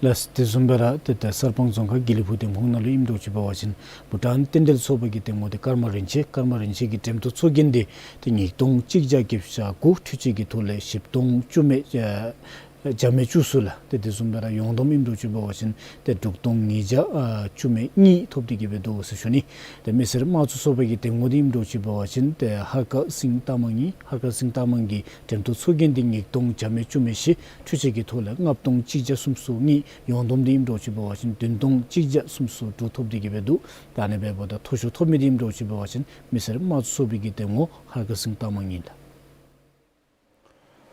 ལགས། དེ་བཟུམ་སྦེ་ར་ཏེ་ད་གསར་སྤང་རྫོང་ཁག་དགེ་ལེགས་ཕུག་འདེམས་ཁོངས་ནང་ལུ་ཨིནམ་འདྲཝ་ཅིག་འབད་བ་ཅིན་བྷུ་ཊཱན་རྟེན་འབྲེལ་ཚོགས་པ་གི་འདེམས་ངོ་འདི་ཀརྨ་རིན་ཆེན། ཀརྨ་རིན་ཆེན་གྱི་འདེམས་ཐོག་ཚོགས་རྒྱན་འདི་ཏེ་ཉིས་སྟོང་གཅིག་བརྒྱ་བརྒྱད་བཅུ་ཞེ་དགུ། འཕྲུལ་ཆས་ཀྱི་ཐོག་ལས་བཞི་སྟོང་བཅུ་མེད་ཨ་བརྒྱ་མེད་བཅུ་གསུམ་ལགས། ཏེ་དེ་བཟུམ་སྦེ་ར་ཡོངས་བསྡོམས་ཨིནམ་འདྲཝ་ཅིག་འབད་བ་ཅིན་ཏེ་དྲུག་སྟོང་ཉིས་བརྒྱ་ཨ་བཅུ་མེད་གཉིས་ཐོབ་སྟེ་གི་སྦེ་འདུག་ཟེར་ཞུ་ནི། ཏེ་མི་སེར་དམངས་གཙོ་ཚོགས་པའི་གི་འདེམས་ངོ་འདི་ཨིནམ་འདྲཝ་ཅིག་འབད་བ་ཅིན་ཏེ་ཧར་ཀ་སིང་རྟ་མང་ཨིན། ཧར་ཀ་སིང་རྟ་མང་གི་འདེམས་ཐོག་ཚོགས་རྒྱན་འདི་ཉིས་སྟོང་བརྒྱ་མེད་བཅུ་མེད་བཞི། འཕྲུལ་ཆས་ཀྱི་ཐོག་ལས་ལྔ་སྟོང་གཅིག་བརྒྱ་སུམ་ཅུ་སོ་གཉིས། ཡོངས་བསྡོམས་འདི་ཨིནམ་འདྲཝ་ཅིག་འབད་བ་ཅིན་བདུན་སྟོང་གཅིག་བརྒྱ་སུམ་ཅུ་སོ་དྲུག་ཐོབ་སྟེ་གི་སྦེ་འདུག། ད་ཨ་ནི་འབདཝ་ད་མཐོ་ཤོས་ཐོབ་མི་འདི་ཨིནམ་འདྲཝ་ཅིག་འབད་བ་ཅིན་མི་སེར་དམངས་གཙོ་ཚོགས་པའི་གི་འདེམས་ངོ་ཧར་ཀ་སིང་རྟ་མང་ཨིན་ལགས།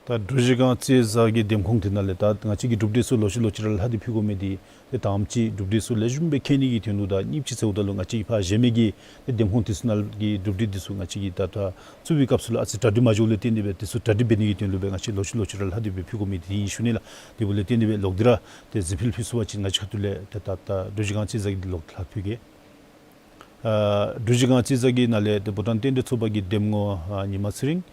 ད་འབྲུག་གཞི་སྒང་རྩེ་བཟའ་གི་འདེམས་ཁོངས་དེ་ནང་ལས་ད་ང་བཅས་ཀྱིས་གྲུབ་འབྲས་ཚུ་ལོག་ཅི་ལོག་ཅི་ར་ལྷག་སྟེ་ཕུལ་དགོ་མི་འདི་ཏེ་དང་པ་ཅིག་གྲུབ་འབྲས་ཚུ་ལེགས་ཤོམ་སྦེ་མཁྱེན་ནི་གི་དོན་ལུ་དང་གཉིས་པ་ཅིག་ཟེརཝ་ད་ལུ་ང་བཅས་ཀྱིས་ཕར་གཞན་མི་གི་ཏེ་འདེམས་ཁོངས་དེ་ཚུ་ནང་གི་གྲུབ་འབྲས་དེ་ཚུ་ང་བཅས་ཀྱིས་ད་ད་བཙུགས་པའི་སྐབས་སུ་ལུ་ཨ་ཙི་གྲ་སྒྲིག་མ་འབྱོརཝ་ལས་བརྟེན་ཏེ་སྦེ་དེ་ཚུ་གྲ་སྒྲིག་འབད་ནི་གི་དོན་ལུ་སྦེ་ང་བཅས་ལོག་ཅི་ལོག་ཅི་ར་ལྷག་སྟེ་སྦེ་ཕུལ་དགོ་མི་འདི་ཨིན་ཞུ་ནི་ལགས། དེ་འབདཝ་ལས་བརྟེན་ཏེ་སྦེ་ལོག་སྟེ་ར་ཏེ་གཟིགས་ཕུལ་ཕུལ་ཚུགས་པ་ཅིན་ང་བཅས་ཁ་ཐུག་ལས་ཏེ་ད་ད་འབྲུག་གཞི་སྒང་རྩེ་བཟའ་གི་འདི་ལོག་ལྷག་ཕུལ་གེ། ཨ་འབྲུག་གཞི་སྒང་རྩེ་བཟའ་གི་ནང་ལས་ཏེ་བྷུ་ཊཱན་རྟེན་འབྲེལ་ཚོགས་པ་གི་འདེམས་ངོ་ཨ་ཉི་མ་ཚེ་རིང་།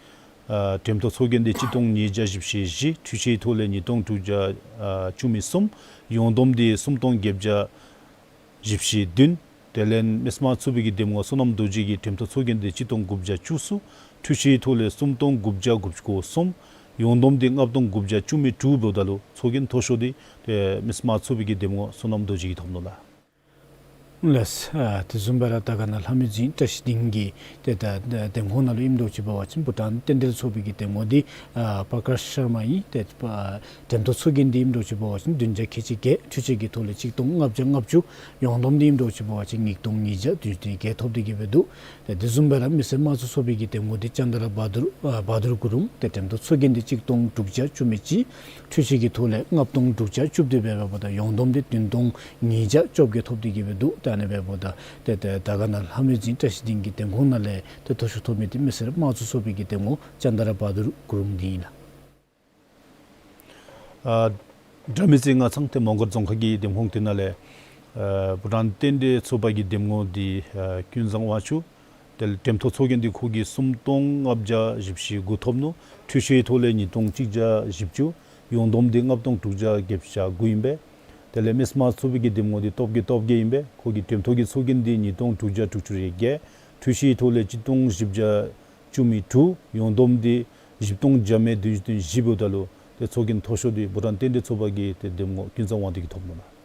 ཨ་འདེམས་ཐོག་ཚོགས་རྒྱན་འདི་གཅིག་སྟོང་ཉིས་བརྒྱ་བཞི་བཅུ་ཞེ་བཞི། འཕྲུལ་ཆས་ཐོག་ལས་ཉིས་སྟོང་དྲུག་བརྒྱ་ཨ་བཅུ་མེད་གསུམ། ཡོངས་བསྡོམས་འདི་སུམ་སྟོང་བརྒྱད་བརྒྱ་བཞི་བཅུ་ཞེ་བདུན། དེ་ལས་མི་སེར་དམངས་གཙོ་ཚོགས་པའི་གི་འདེམས་ངོ་བསོད་ནམས་རྡོ་རྗེ་གི་འདེམས་ཐོག་ཚོགས་རྒྱན་འདི་གཅིག་སྟོང་དགུ་བརྒྱ་བཅུ་གསུམ། འཕྲུལ་ཆས་ཐོག་ལས་སུམ་སྟོང་དགུ་བརྒྱ་དགུ་བཅུ་གོ་གསུམ། ཡོངས་བསྡོམས་འདི་ལྔ་སྟོང་དགུ་བརྒྱ་བཅུ་མེད་དྲུག་འབདཝ་ད་ལུ་ཚོགས་རྒྱན་མཐོ་ཤོས་འདི་ཏེ་མི་སེར་དམངས་གཙོ་ཚོགས་པའི་གི་འདེམས་ངོ་བསོད་ནམས་རྡོ་རྗེ་གིས་ཐོབ་ནུག་ལགས། ལགས། ཨ་དེ་བཟུམ་སྦེ་ར་དར་དཀར་ནང་ལྷ་མི་འཛིན་བཀྲ་ཤིས་ལྡིང་གི་ཏེ་ད་ད་འདེམས་ཁོངས་ནང་ལུ་ཨིནམ་འདྲཝ་ཅིག་འབད་བ་ཅིན་བྷུ་ཊཱན་རྟེན་འབྲེལ་ཚོགས་པའི་གི་འདེམས་ངོ་འདི་ཨ་པར་ཀཱཤ་ཤར་མ་ཨིན། ཏེ་ཨ་འགྲེམས་སྟོན་ཚོགས་རྒྱན་འདི་ཨིནམ་འདྲཝ་ཅིག་འབད་བ་ཅིན་བདུན་བརྒྱ་ཁལ་གཅིག་བརྒྱད། འཕྲུལ་ཆས་ཀྱི་ཐོག་ལས་གཅིག་སྟོང་ལྔ་བརྒྱ་ལྔ་བཅུ། ཡོངས་བསྡོམས་འདི་ཨིནམ་འདྲཝ་ཅིག་འབད་བ་ཅིན་ཉིས་སྟོང་ཉིས་བརྒྱ་བདུན་ཅུ་དོན་བརྒྱད་ཐོབ་སྟེ་གི་སྦེ་འདུག། ཏེ་དེ་བཟུམ་སྦེ་ར་མི་སེར་དམངས་གཙོ་ཚོགས་པའི་གི་འདེམས་ངོ་འདི་ཅན་དཱ་ར་བ་དུར་ཨ་བ་དུར་གུ་རུང་། ཏེ་འགྲེམས་སྟོན་ཚོགས་རྒྱན་འདི་གཅིག་སྟོང་དྲུག་བརྒྱ་བཅུ་མེད་གཅིག། འཕྲུལ་ཆས་ཀྱི་ཐོག་ལས་ལྔ་སྟོང་དྲུག་བརྒྱ་བཅུ་བདུན་འབད་འབདཝ་ད་ཡོངས་བསྡོམས་འདི་བདུན་སྟོང་ཉིས་བརྒྱ་བཅོ་བརྒྱད་ཐོབ་སྟེ་གི་སྦེ་འདུག། ད་ཨ་ནི་འབདཝ་ད་ཏེ་ཏེ་དར་དཀར་ནང་ལྷ་མི་འཛིན་བཀྲ་ཤིས་ལྡིང་གི་འདེམས་ཁོངས་ནང་ལས་ཏེ་མཐོ་ཤོས་ཐོབ་མི་འདི་མི་སེར་དམངས་གཙོ་ཚོགས་པའི་གི་འདེམས་ངོ་ཅན་དཱ་ར་བ་དུར་གུ་རུང་འདི་ཨིན་ལགས། ཨ་དགྲ་མེད་རྩེ་སྔ་ཚང་ཏེ་མོང་སྒར་རྫོང་ཁག་གི་འདེམས་ཁོངས་དེ་ནང་ལས་ཨ་བྷུ་ཊཱན་རྟེན་འབྲེལ་ཚོགས་པ་གི་འདེམས་ངོ་འདི་ཨ་ཀུན་བཟང་དབང་ཕྱུག། དེ་ལས་འགྲེམས་སྟོན་ཚོགས་རྒྱན་འདི་ཁོ་གིས་སུམ་སྟོང་ལྔ་བརྒྱ་བཞི་བཅུ་ཞེ་དགུ་ཐོབ་ནུག། འཕྲུལ་ཆས་ཐོག་ལས་ཉིས་སྟོང་གཅིག་བརྒྱ་བཞི་བཅུ། ཡོངས་བསྡོམས་འདི་ལྔ་སྟོང་དྲུག་བརྒྱ་བརྒྱད་ཅུ་གྱ་དགུ་ཨིན་པས། དེ་ལས་མི་སེར་དམངས་གཙོ་ཚོགས་པའི་གི་འདེམས་ངོ་འདི་སྟོབས་རྒྱས་སྟོབས་རྒྱས་ཨིན་པས། ཁོ་གི་འགྲེམས་སྟོན་གྱི་ཚོགས་རྒྱན་འདི་ཉིས་སྟོང་དྲུག་བརྒྱ་དྲུག་ཅུ་རེ་བརྒྱད། འཕྲུལ་ཆས་ཐོག་ལས་གཅིག་སྟོང་བཞི་བརྒྱ་བཅུ་མེད་དྲུག། ཡོངས་བསྡོམས་འདི་བཞི་སྟོང་བརྒྱ་མེད་བདུན་ཅུ་དོན་བཞི་འབདཝ་ད་ལུ་ཏེ་ཚོགས་རྒྱན་མཐོ་ཤོས་འདི་བྷུ་ཊཱན་རྟེན་འབྲེལ་ཚོགས་པ་གི་ཏེ་འདེམས་ངོ་ཀུན་བཟང་དབང་ཕྱུག་གིས་ཐོབ་ནུག་ལགས།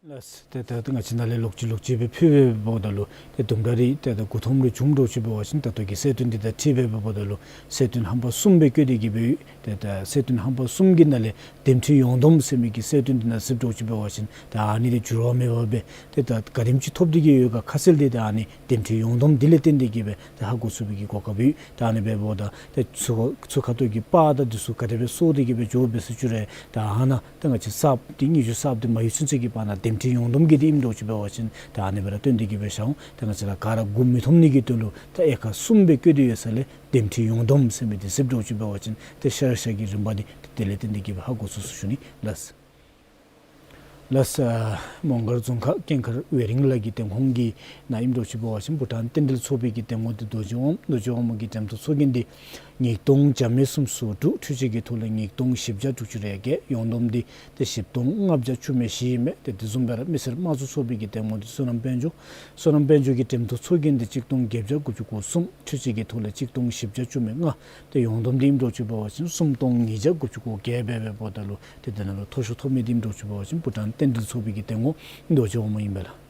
ལགས། ཏེ་ད་ཏེ་ང་བཅས་ནཱ་ལས་ལོག་ཅི་ལོག་ཅི་སྦེ་ཕུལ་སྦེ་འབདཝ་ད་ལུ་ཏེ་དུམ་གྲ་རེ་ཏེ་ད་མགུ་འཐོམ་རེ་བྱུངམ་འདྲཝ་ཅིག་འབད་བ་ཅིན་ད་ལྟོ་གི་གསལ་སྟོན་འདི་དང་འཁྲིལ་སྦེ་འབདཝ་ད་ལུ་གསལ་སྟོན་རྣམ་པ་གསུམ་སྦེ་བཀོད་དེ་གི་སྦེ་ཏེ་ད་གསལ་སྟོན་རྣམ་པ་གསུམ་གྱི་ནང་ལས་འདེམས་ཁྲི་ཡོངས་བསྡོམས་ཟེར་མི་གི་གསལ་སྟོན་འདི་ནང་གཟིགསཔ་འདྲཝ་ཅིག་འབད་བ་ཅིན་ད་ཨ་ནི་འདི་འགྱུར་བ་མེད་པར་སྦེ་ཏེ་ད་ག་དེམ་ཅིག་ཐོབ་སྟེ་གི་ཡོད་ག་ཁ་གསལ་འདི་ད་ཨ་ནི་འདེམས་ཁྲི་ཡོངས་བསྡོམས་འདི་ལས་བརྟེན་ཏེ་གི་སྦེ་ཏེ་ཧ་གོ་ཚུགས་པའི་གི་གོ་སྐབས་ཡོད། ད་ཨ་ནི་འབདཝ་ད་ཏེ་ཚུར་ཚུར་ཁ་ཐུག་གི་པར་དང་འདི་ཚུ་ག་དེ་སྦེ་སོར་ཏེ་གི་སྦེ་འགྱོཝ་སྦེ་ཟེར་ཞུ་རུང་ད་ཨ་ནཱ་ད་ང་བཅས་གསརཔ་འདི་སྙན་ཞུ་གསརཔ་འདི་མ་ཡོད་ཚུན་ཚོད་ཀྱི་བར་ན་འདེམས་ཁྲི་ཡོངས་བསྡོམས་ཀྱི་འདི་ཨིནམ་འདྲཝ་ཅིག་འབད་བ་ཅིན་ད་ཨ་ནི་སྦེ་ར་སྟོན་ཏེ་གི་སྦེ་བཞག་འོང་། ད་ང་བཅས་ར་ག་ར་མགུ་མི་འཐོམ་ནི་གི་དོན་ལུ་ད་དབྱེ་ཁག་གསུམ་སྦེ་བཀོད་དེ་ཡོད་ས་ལས་འདེམས་ཁྲི་ཡོངས་བསྡོམས་ཟེར་མི་འདི་གཟིགསཔ་འདྲཝ་ཅིག་འབད་བ་ཅིན་ཏེ་ཤར་ཤར་གྱི་རིམ་པ་འདི་ཏེ་དེ་ལས་བརྟེན་ཏེ་གི་སྦེ་ཧ་གོ་ཚུགས་ཟེར་ཞུ་ནི་ལགས། ལགས། ཨ་མོང་སྒར་རྫོང་ཁག་ཀུན་མཁར་ཝེ་རིང་ལ་གི་འདེམས་ཁོངས་ཀྱི་ནང་ཨིནམ་འདྲཝ་ཅིག་འབད་བ་ཅིན་བྷུ་ཊཱན་རྟེན་འབྲེལ་ཚོགས་པའི་གི་འདེམས་ངོ་འདི་རྡོ་རྗེ་དབང་མོ། རྡོ་རྗེ་དབང་མོ་གི་འགྲེམས་སྟོན་ཚོགས་རྒྱན་འདི་ཉིས་སྟོང་བརྒྱ་མེད་སུམ་ཅུ་སོ་དྲུག། འཕྲུལ་ཆས་ཀྱི་ཐོག་ལས་ཉིས་སྟོང་བཞི་བརྒྱ་དྲུག་ཅུ་རེ་བརྒྱད། ཡོངས་བསྡོམས་འདི་ཏེ་བཞི་སྟོང་ལྔ་བརྒྱ་བཅུ་མེད་བཞི་ཨིན་མས། ཏེ་དེ་བཟུམ་སྦེ་ར་མི་སེར་དམངས་གཙོ་ཚོགས་པའི་གི་འདེམས་ངོ་འདི་བསོད་ནམས་དཔལ་འབྱོར། བསོད་ནམས་དཔལ་འབྱོར་གྱི་འགྲེམས་སྟོན་ཚོགས་རྒྱན་འདི་གཅིག་སྟོང་བརྒྱད་བརྒྱ་དགུ་བཅུ་གོ་གསུམ། འཕྲུལ་ཆས་ཀྱི་ཐོག་ལས་གཅིག་སྟོང་བཞི་བརྒྱ་བཅུ་མེད་ལྔ། ཏེ་ཡོངས་བསྡོམས་འདི་ཨིནམ་འདྲཝ་ཅིག་འབད་བ་ཅིན་སུམ་སྟོང་ཉིས་བརྒྱ་དགུ་བཅུ་གོ་བརྒྱད་སྦེ་འབདཝ་ད་ལུ་ཏེ་དེ་ནང་ལུ་མཐོ་ཤོས་ཐོབ་མི་འདི་ཨིནམ་འདྲཝ་ཅིག་འབད་བ་ཅིན་བྷུ་ཊཱན་རྟེན་འབྲེལ་ཚོགས་པའི་གི་འདེམས་ངོ་རྡོ་རྗེ་དབང་མོ་ཨིན་པས་ལགས།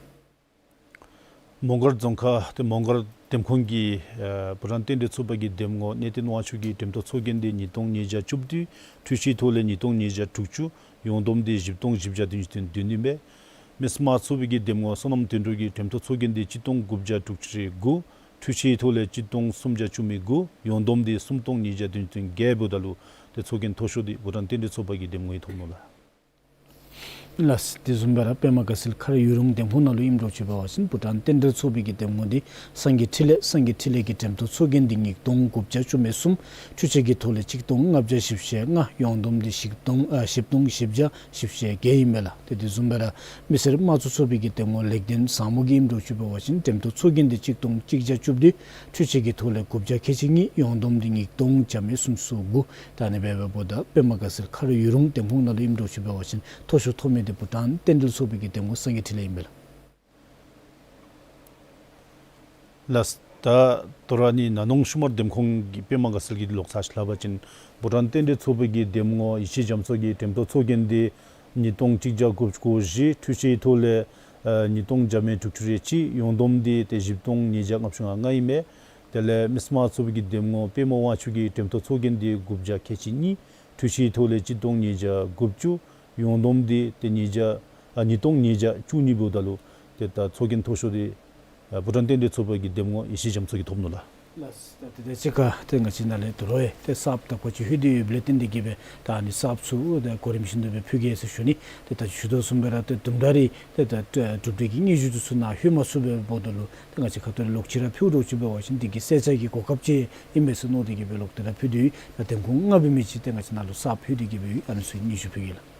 མོང་སྒར་རྫོང་ཁག་ཏེ་མོང་སྒར་འདེམས་ཁོངས་ཀྱི་ཨ་བྷུ་ཊཱན་རྟེན་འབྲེལ་ཚོགས་པ་གི་འདེམས་ངོ་གནས་བརྟན་དབང་ཕྱུག་གི་འགྲེམས་སྟོན་ཚོགས་རྒྱན་འདི་ཉིས་སྟོང་ཉིས་བརྒྱ་བཅུ་བདུན། འཕྲུལ་ཆས་ཐོག་ལས་ཉིས་སྟོང་ཉིས་བརྒྱ་དྲུག་ཅུ། ཡོངས་བསྡོམས་འདི་བཞི་སྟོང་བཞི་བརྒྱ་བདུན་ཅུ་དོན་བདུན་ཨིན་པས། མི་སེར་དམངས་གཙོ་ཚོགས་པའི་གི་འདེམས་ངོ་བསོད་ནམས་དོན་གྲུབ་ཀྱི་འགྲེམས་སྟོན་ཚོགས་རྒྱན་འདི་གཅིག་སྟོང་དགུ་བརྒྱ་དྲུག་ཅུ་རེ་དགུ། འཕྲུལ་ཆས་ཐོག་ལས་གཅིག་སྟོང་སུམ་བརྒྱ་བཅུ་མེད་དགུ། ཡོངས་བསྡོམས་འདི་སུམ་སྟོང་ཉིས་བརྒྱ་བདུན་ཅུ་དོན་བརྒྱད་འབདཝ་ད་ལུ་ཏེ་ཚོགས་རྒྱན་མཐོ་ཤོས་འདི་བྷུ་ཊཱན་རྟེན་འབྲེལ་ཚོགས་པ་གི་འདེམས་ངོ་ཨིན་ཐོབ་ནུག་ལགས། ལགས། དེ་བཟུམ་སྦེ་ར་པདྨ་དགའ་ཚལ་མཁར་ཡུལ་ལུང་འདེམས་ཁོངས་ནང་ལུ་ཨིནམ་འདྲཝ་ཅིག་འབད་བ་ཅིན་བྷུ་ཊཱན་རྟེན་འབྲེལ་ཚོགས་པའི་གི་འདེམས་ངོ་འདི་སངས་རྒྱས་འཕྲིན་ལས། སངས་རྒྱས་འཕྲིན་ལས་ཀྱི་འགྲེམས་སྟོན་ཚོགས་རྒྱན་འདི་ཉིས་སྟོང་དགུ་བརྒྱ་བཅུ་མེད་གསུམ། འཕྲུལ་ཆས་ཀྱི་ཐོག་ལས་གཅིག་སྟོང་ལྔ་བརྒྱ་བཞི་བཅུ་ཞེ་ལྔ། ཡོངས་བསྡོམས་འདི་བཞི་སྟོང་ཨ་བཞི་སྟོང་བཞི་བརྒྱ་བཞི་བཅུ་ཞེ་བརྒྱད་ཨིན་མས་ལགས། ཏེ་དེ་བཟུམ་སྦེ་ར་མི་སེར་དམངས་གཙོ་ཚོགས་པའི་གི་འདེམས་ངོ་ལེགས་ལྡན་བཟང་མོ་གི་ཨིནམ་འདྲཝ་ཅིག་འབད་བ་ཅིན་འགྲེམས་སྟོན་ཚོགས་རྒྱན་འདི་གཅིག་སྟོང་གཅིག་བརྒྱ་བཅུ་བདུན། འཕྲུལ་ཆས་ཀྱི་ཐོག་ལས་དགུ་བརྒྱ་ཁལ་གཅིག་གཉིས། ཡོངས་བསྡོམས་འདི་ཉིས་སྟོང་བརྒྱ་མེད་སུམ་ཅུ་སོ་དགུ། ད་ཨ་ནི་སྦེ་འབདཝ་ད་པདྨ་དགའ་ཚལ་མཁར་ཡུལ་ལུང་འདེམས་ཁོངས་ནང་ལུ་ཨིནམ་འདྲཝ་ཅིག་འབད་བ་ཅིན་མཐོ་ཤོས་ཐོབ་མི་འདི་བྷུ་ཊཱན་རྟེན་འབྲེལ་ཚོགས་པའི་གི་འདེམས་ངོ་སངས་རྒྱས་འཕྲིན་ལས་ཨིན་པས་ལགས། ལགས། ད་དོ་རུང་ནི་ན་ནོང་ཤུ་མར་འདེམས་ཁོངས་ཀྱི་པདྨ་དགའ་ཚལ་གྱི་ལོག་ཚར་ཅིག་སླབ་པ་ཅིན་བྷུ་ཊཱན་རྟེན་འབྲེལ་ཚོགས་པའི་གི་འདེམས་ངོ་ཡེ་ཤེས་རྒྱ་མཚོ་གི་འགྲེམས་སྟོན་ཚོགས་རྒྱན་འདི་ཉིས་སྟོང་གཅིག་བརྒྱ་དགུ་བཅུ་གོ་བཞི། འཕྲུལ་ཆས་ཐོག་ལས་ཨ་ཉིས་སྟོང་བརྒྱ་མེད་དྲུག་ཅུ་རེ་གཅིག། ཡོངས་བསྡོམས་འདི་ཏེ་བཞི་སྟོང་ཉིས་བརྒྱ་ལྔ་བཅུ་ང་ལྔ་ཨིན་མས། དེ་ལས་མི་སེར་དམངས་གཙོ་ཚོགས་པའི་གི་འདེམས་ངོ་པདྨ་དབང་ཕྱུག་གི་འགྲེམས་སྟོན་ཚོགས་རྒྱན་འདི་དགུ་བརྒྱ་ཁལ་གཅིག་གཉིས། འཕྲུལ་ཆས་ཐོག་ལས་གཅིག་སྟོང་ཉིས་བརྒྱ་དགུ་བཅུ། ཡོངས་བསྡོམས་འདི་ཏེ་ཉིས་བརྒྱ་ཨ་ཉིས་སྟོང་ཉིས་བརྒྱ་བཅུ་གཉིས་འབདཝ་ད་ལུ་ཏེ་ད་ཚོགས་རྒྱན་མཐོ་ཤོས་འདི་ཨ་བྷུ་ཊཱན་རྟེན་འབྲེལ་ཚོགས་པའི་གི་འདེམས་ངོ་ཡེ་ཤེས་རྒྱ་མཚོ་གིས་ཐོབ་ནུག་ལགས། ལགས། ད་དེ་དང་གཅིག་ཁར་ཏེ་ང་བཅས་ནཱ་ལས་དོ་རུང་ཡང་ཏེ་གསརཔ་དག་པ་ཅིག་ལྷོད་དེ་ཡོདཔ་ལས་བརྟེན་ཏེ་གི་སྦེ་ད་ཨ་ནི་གསརཔ་ཚུ་ད་གོ་རིམ་བཞིན་དུ་སྦེ་ཕུལ་གེ་ཟེར་ཞུ་ནི། ཏེ་ད་ཞུ་དོ་བཟུམ་སྦེ་ར་ཏེ་དུམ་གྲ་རེ་ཏེ་ད་གྲུབ་འབྲས་ཀྱི་སྙན་ཞུ་འདི་ཚུ་ནཱ་ལྷོད་མ་ཚུགས་པས་འབདཝ་ད་ལུ་ཏེ་ང་བཅས་ཁ་ཐུག་ལས་ལོག་ཅི་ར་ཕུལཝ་འདྲཝ་ཅིག་འབད་བ་ཅིན་འདི་གི་གསལ་ཆ་གི་གོ་སྐབས་ཅིག་ཨིན་པས་ཟེར་མནོ་སྟེ་གི་སྦེ་ལོག་སྟེ་ར་ཕུལ་དོ་ཡོད། ད་འདེམས་ཁོངས་ལྔ་པའི་མི་ཅིག་ཏེ་ང་བཅས་ནཱ་ལུ་གསརཔ་ལྷོད་དེ་གི་སྦེ་ཡོད། ཨ་ནི་ཚུ་སྙན་ཞུ་ཕུལ་གེ་ལགས།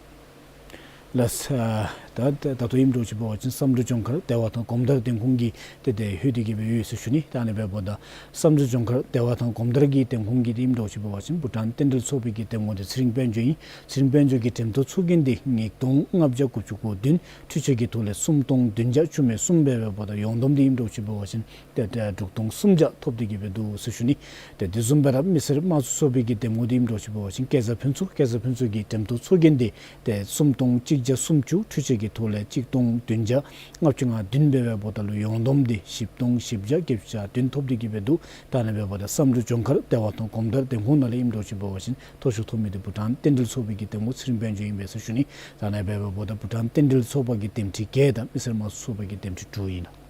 ལགས། ཨ་ད་ད་ད་ལྟོ་ཨིནམ་འདྲཝ་ཅིག་འབད་བ་ཅིན་བསམ་གྲུབ་ལྗོངས་མཁར་བདེ་བ་དང་གོམ་དར་འདེམས་ཁོངས་ཀྱི་ཏེ་ཏེ་ལྷོད་དེ་གི་སྦེ་ཡོད་ཟེར་ཞུ་ནི། ད་ཨ་ནི་འབདཝ་ད་བསམ་གྲུབ་ལྗོངས་མཁར་བདེ་བ་དང་གོམ་དར་གྱི་འདེམས་ཁོངས་ཀྱི་འདི་ཨིནམ་འདྲཝ་ཅིག་འབད་བ་ཅིན་བྷུ་ཊཱན་རྟེན་འབྲེལ་ཚོགས་པའི་གི་འདེམས་ངོ་འདི་ཚེ་རིང་དཔལ་འབྱོར་ཨིན། ཚེ་རིང་དཔལ་འབྱོར་གྱི་འགྲེམས་སྟོན་ཚོགས་རྒྱན་འདི་ཉིས་སྟོང་ལྔ་བརྒྱ་དགུ་བཅུ་གོ་བདུན། འཕྲུལ་ཆས་ཀྱི་ཐོག་ལས་སུམ་སྟོང་བདུན་བརྒྱ་བཅུ་མེད་གསུམ་འབད་འབདཝ་ད་ཡོངས་བསྡོམས་འདི་ཨིནམ་འདྲཝ་ཅིག་འབད་བ་ཅིན་ཏེ་ཏེ་དྲུག་སྟོང་སུམ་བརྒྱ་ཐོབ་སྟེ་གི་སྦེ་འདུག་ཟེར་ཞུ་ནི། ཏེ་དེ་བཟུམ་སྦེ་ར་མི་སེར་དམངས་གཙོ་ཚོགས་པའི་གི་འདེམས་ངོ་འདི་ཨིནམ་འདྲཝ་ཅིག་འབད་བ་ཅིན་སྐལ་བཟང་ཕུན་ཚོགས། སྐལ་བཟང་ཕུན་ཚོགས་ཀྱི་འགྲེམས་སྟོན་ཚོགས་རྒྱན་འདི་ཏེ་སུམ་སྟོང་གཅིག་བརྒྱ་སུམ་ཅུ། འཕྲུལ་ཆས་ཀྱི་ ཀྱི་ཐོག་ལས་གཅིག་སྟོང་བདུན་བརྒྱ་ལྔ་བཅུ་ང་བདུན་འབད་བའི་འབདཝ་ད་ལུ་ཡོངས་བསྡོམས་འདི་བཞི་སྟོང་བཞི་བརྒྱ་བརྒྱད་ཅུ་གྱ་བདུན་ཐོབ་སྟེ་གི་སྦེ་འདུག། ད་ཨ་ནི་འབདཝ་ད་བསམ་གྲུབ་ལྗོངས་མཁར་བདེ་བ་ཐང་གོམ་བདག་འདེམས་ཁོངས་ནང་ལས་ཨིནམ་འདྲཝ་ཅིག་འབད་བ་ཅིན་མཐོ་ཤོས་ཐོབ་མི་འདི་བྷུ་ཊཱན་རྟེན་འབྲེལ་ཚོགས་པའི་གི་འདེམས་ངོ་ཚེ་རིང་དཔལ་འབྱོར་ཨིན་པས་ཟེར་ཞུ་ནི། ད་ཨ་ནི་འབདཝ་ད་བྷུ་ཊཱན་རྟེན་འབྲེལ་ཚོགས་པ་གི་འདེམས་ཁྲི་བརྒྱད་དང་མི་སེར་དམངས་གཙོ་ཚོགས་པ་གི་འདེམས་ཁྲི་དྲུག་ཨིན་ལགས།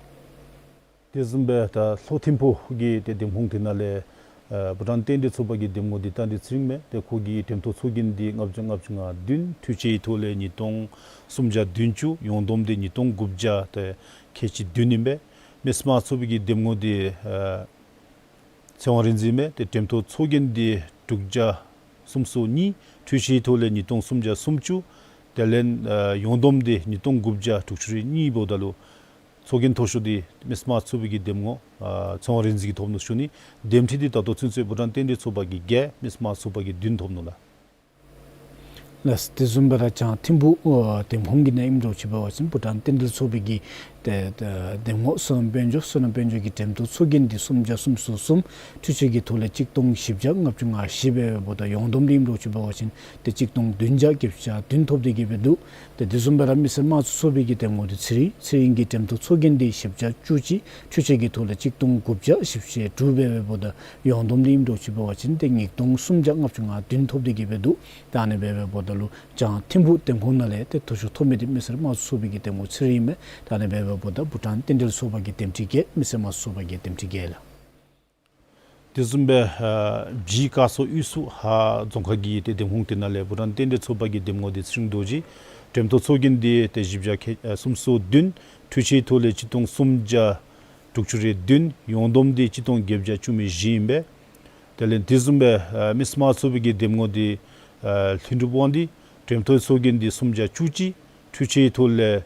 དེ་བཟུམ་སྦེ་ད་ལྷོ་ཐིམ་ཕུག་གི་ཏེ་འདེམས་ཁོངས་དེ་ནང་ལས་ཨ་བྷུ་ཊཱན་རྟེན་འབྲེལ་ཚོགས་པ་གི་འདེམས་ངོ་འདི་རྟ་མགྲིན་ཚེ་རིང་མས། ཏེ་ཁོ་གི་གྲངས་ཐོབ་ཚོགས་རྒྱན་འདི་ལྔ་བརྒྱ་ལྔ་བཅུ་ང་བདུན། འཕྲུལ་ཆས་ཀྱི་ཐོག་ལས་ཉིས་སྟོང་སུམ་བརྒྱ་བདུན་ཅུ། ཡོངས་བསྡོམས་འདི་ཉིས་སྟོང་དགུ་བརྒྱ་ཏེ་ཁལ་གཅིག་བདུན་ཨིན་པས། མི་སེར་དམངས་གཙོ་ཚོགས་པའི་གི་འདེམས་ངོ་འདི་ཨ་ཚེ་དབང་རིག་འཛིན་མས། ཏེ་གྲངས་ཐོབ་ཚོགས་རྒྱན་འདི་དྲུག་བརྒྱ་སུམ་ཅུ་སོ་གཉིས། འཕྲུལ་ཆས་ཀྱི་ཐོག་ལས་ཉིས་སྟོང་སུམ་བརྒྱ་སུམ་ཅུ། དེ་ལས་ཨ་ཡོངས་བསྡོམས་འདི་ཉིས་སྟོང་དགུ་བརྒྱ་དྲུག་ཅུ་རེ་གཉིས་འབདཝ་ད་ལུ་ཚོགས་རྒྱན་མཐོ་ཤོས་འདི་མི་སེར་དམངས་གཙོ་ཚོགས་པའི་གི་འདེམས་ངོ་ཨ་ཚེ་དབང་རིག་འཛིན་གྱིས་ཐོབ་ནུག་ཞུ་ནི། འདེམས་ཁྲི་འདི་ད་ལྟོ་ཚུན་ཚོད་བྷུ་ཊཱན་རྟེན་འབྲེལ་ཚོགས་པ་གིས་བརྒྱད་མི་སེར་དམངས་གཙོ་ཚོགས་པ་གིས་བདུན་ཐོབ་ནུག་ལགས། ལགས། དེ་བཟུམ་སྦེ་ར་བྱང་ཐིམ་ཕུག་ཨ་འདེམས་ཁོངས་ཀྱི་ནང་ཨིནམ་འདྲཝ་ཅིག་འབད་བ་ཅིན་བྷུ་ཊཱན་རྟེན་འབྲེལ་ཚོགས་པའི་གི་ཏེ་ཏེ་འདེམས་ངོ་བསོད་ནམས་དཔལ་འབྱོར། བསོད་ནམས་དཔལ་འབྱོར་གྱི་གྲངས་ཐོབ་ཚོགས་རྒྱན་འདི་སུམ་བརྒྱ་སུམ་ཅུ་སོ་གསུམ། འཕྲུལ་ཆས་ཀྱི་ཐོག་ལས་གཅིག་སྟོང་བཞི་བརྒྱ་ལྔ་བཅུ་ང་བཞི་འབད་བའི་འབདཝ་ད་ཡོངས་བསྡོམས་འདི་ཨིནམ་འདྲཝ་ཅིག་འབད་བ་ཅིན་ཏེ་གཅིག་སྟོང་བདུན་བརྒྱ་བརྒྱད་ཅུ་གྱ་བདུན་ཐོབ་སྟེ་གི་སྦེ་འདུག། ཏེ་དེ་བཟུམ་སྦེ་ར་མི་སེར་དམངས་གཙོ་ཚོགས་པའི་གི་འདེམས་ངོ་འདི་ཚེ་རིང་། ཚེ་རིང་གི་གྲངས་ཐོབ་ཚོགས་རྒྱན་འདི་བཞི་བརྒྱ་བཅུ་གཅིག། འཕྲུལ་ཆས་ཀྱི་ཐོག་ལས་གཅིག་སྟོང་དགུ་བརྒྱ་བཞི་བཅུ་ཞེ་དྲུག་འབད་བའི་འབདཝ་ད་ཡོངས་བསྡོམས་འདི་ཨིནམ་འདྲཝ་ཅིག་འབད་བ་ཅིན་ཏེ་ཉིས་སྟོང་སུམ་བརྒྱ་ལྔ་བཅུ་ང་བདུན་ཐོབ་སྟེ་གི་སྦེ་འདུག། ད་ཨ་ནི་འབད་བའི་འབདཝ་ད་ལུ་བྱང་ཐིམ་ཕུག་འདེམས་ཁོངས་ནང་ལས་ཏེ་མཐོ་ཤོས་ཐོབ་མི་འདི་མི་སེར་དམངས་གཙོ་ཚོགས་པའི་གི་འདེམས་ངོ་ཚེ་རིང་མས། ད་ཨ་ནི་འབད་བའི་འབདཝ་ད་བྷུ་ཊཱན་རྟེན་འབྲེལ་ཚོགས་པ་གི་འདེམས་ཁྲི་བརྒྱད་མི་སེར་དམངས་གཙོ་ཚོགས་པ་གི་འདེམས་ཁྲི་བརྒྱད་ལགས། དེ་བཟུམ་སྦེ་ཨ་བྱིའུ་ཀ་སོ་དབུས་སུ་ཧཱ་རྫོང་ཁག་གི་ཏེ་འདེམས་ཁོངས་དེ་ནང་ལས་བྷུ་ཊཱན་རྟེན་འབྲེལ་ཚོགས་པ་གི་འདེམས་ངོ་འདི་ཚེ་རིང་རྡོ་རྗེ། གྲངས་ཐོབ་ཚོགས་རྒྱན་འདི་ཏེ་བཞི་བརྒྱ་ཁལ་ཨ་སུམ་ཅུ་སོ་བདུན། འཕྲུལ་ཆས་ཐོག་ལས་གཅིག་སྟོང་སུམ་བརྒྱ་དྲུག་ཅུ་རེ་བདུན། ཡོངས་བསྡོམས་འདི་གཅིག་སྟོང་བརྒྱད་བརྒྱ་བཅུ་མེད་བཞི་ཨིན་པས། དེ་ལས་དེ་བཟུམ་སྦེ་ཨ་མི་སེར་དམངས་གཙོ་ཚོགས་པའི་གི་འདེམས་ངོ་འདི་ཨ་ལྷུན་གྲུབ་དབང་འདུས། གྲངས་ཐོབ་ཚོགས་རྒྱན་འདི་སུམ་བརྒྱ་བཅུ་གཅིག། འཕྲུལ་ཆས་ཐོག་ལས་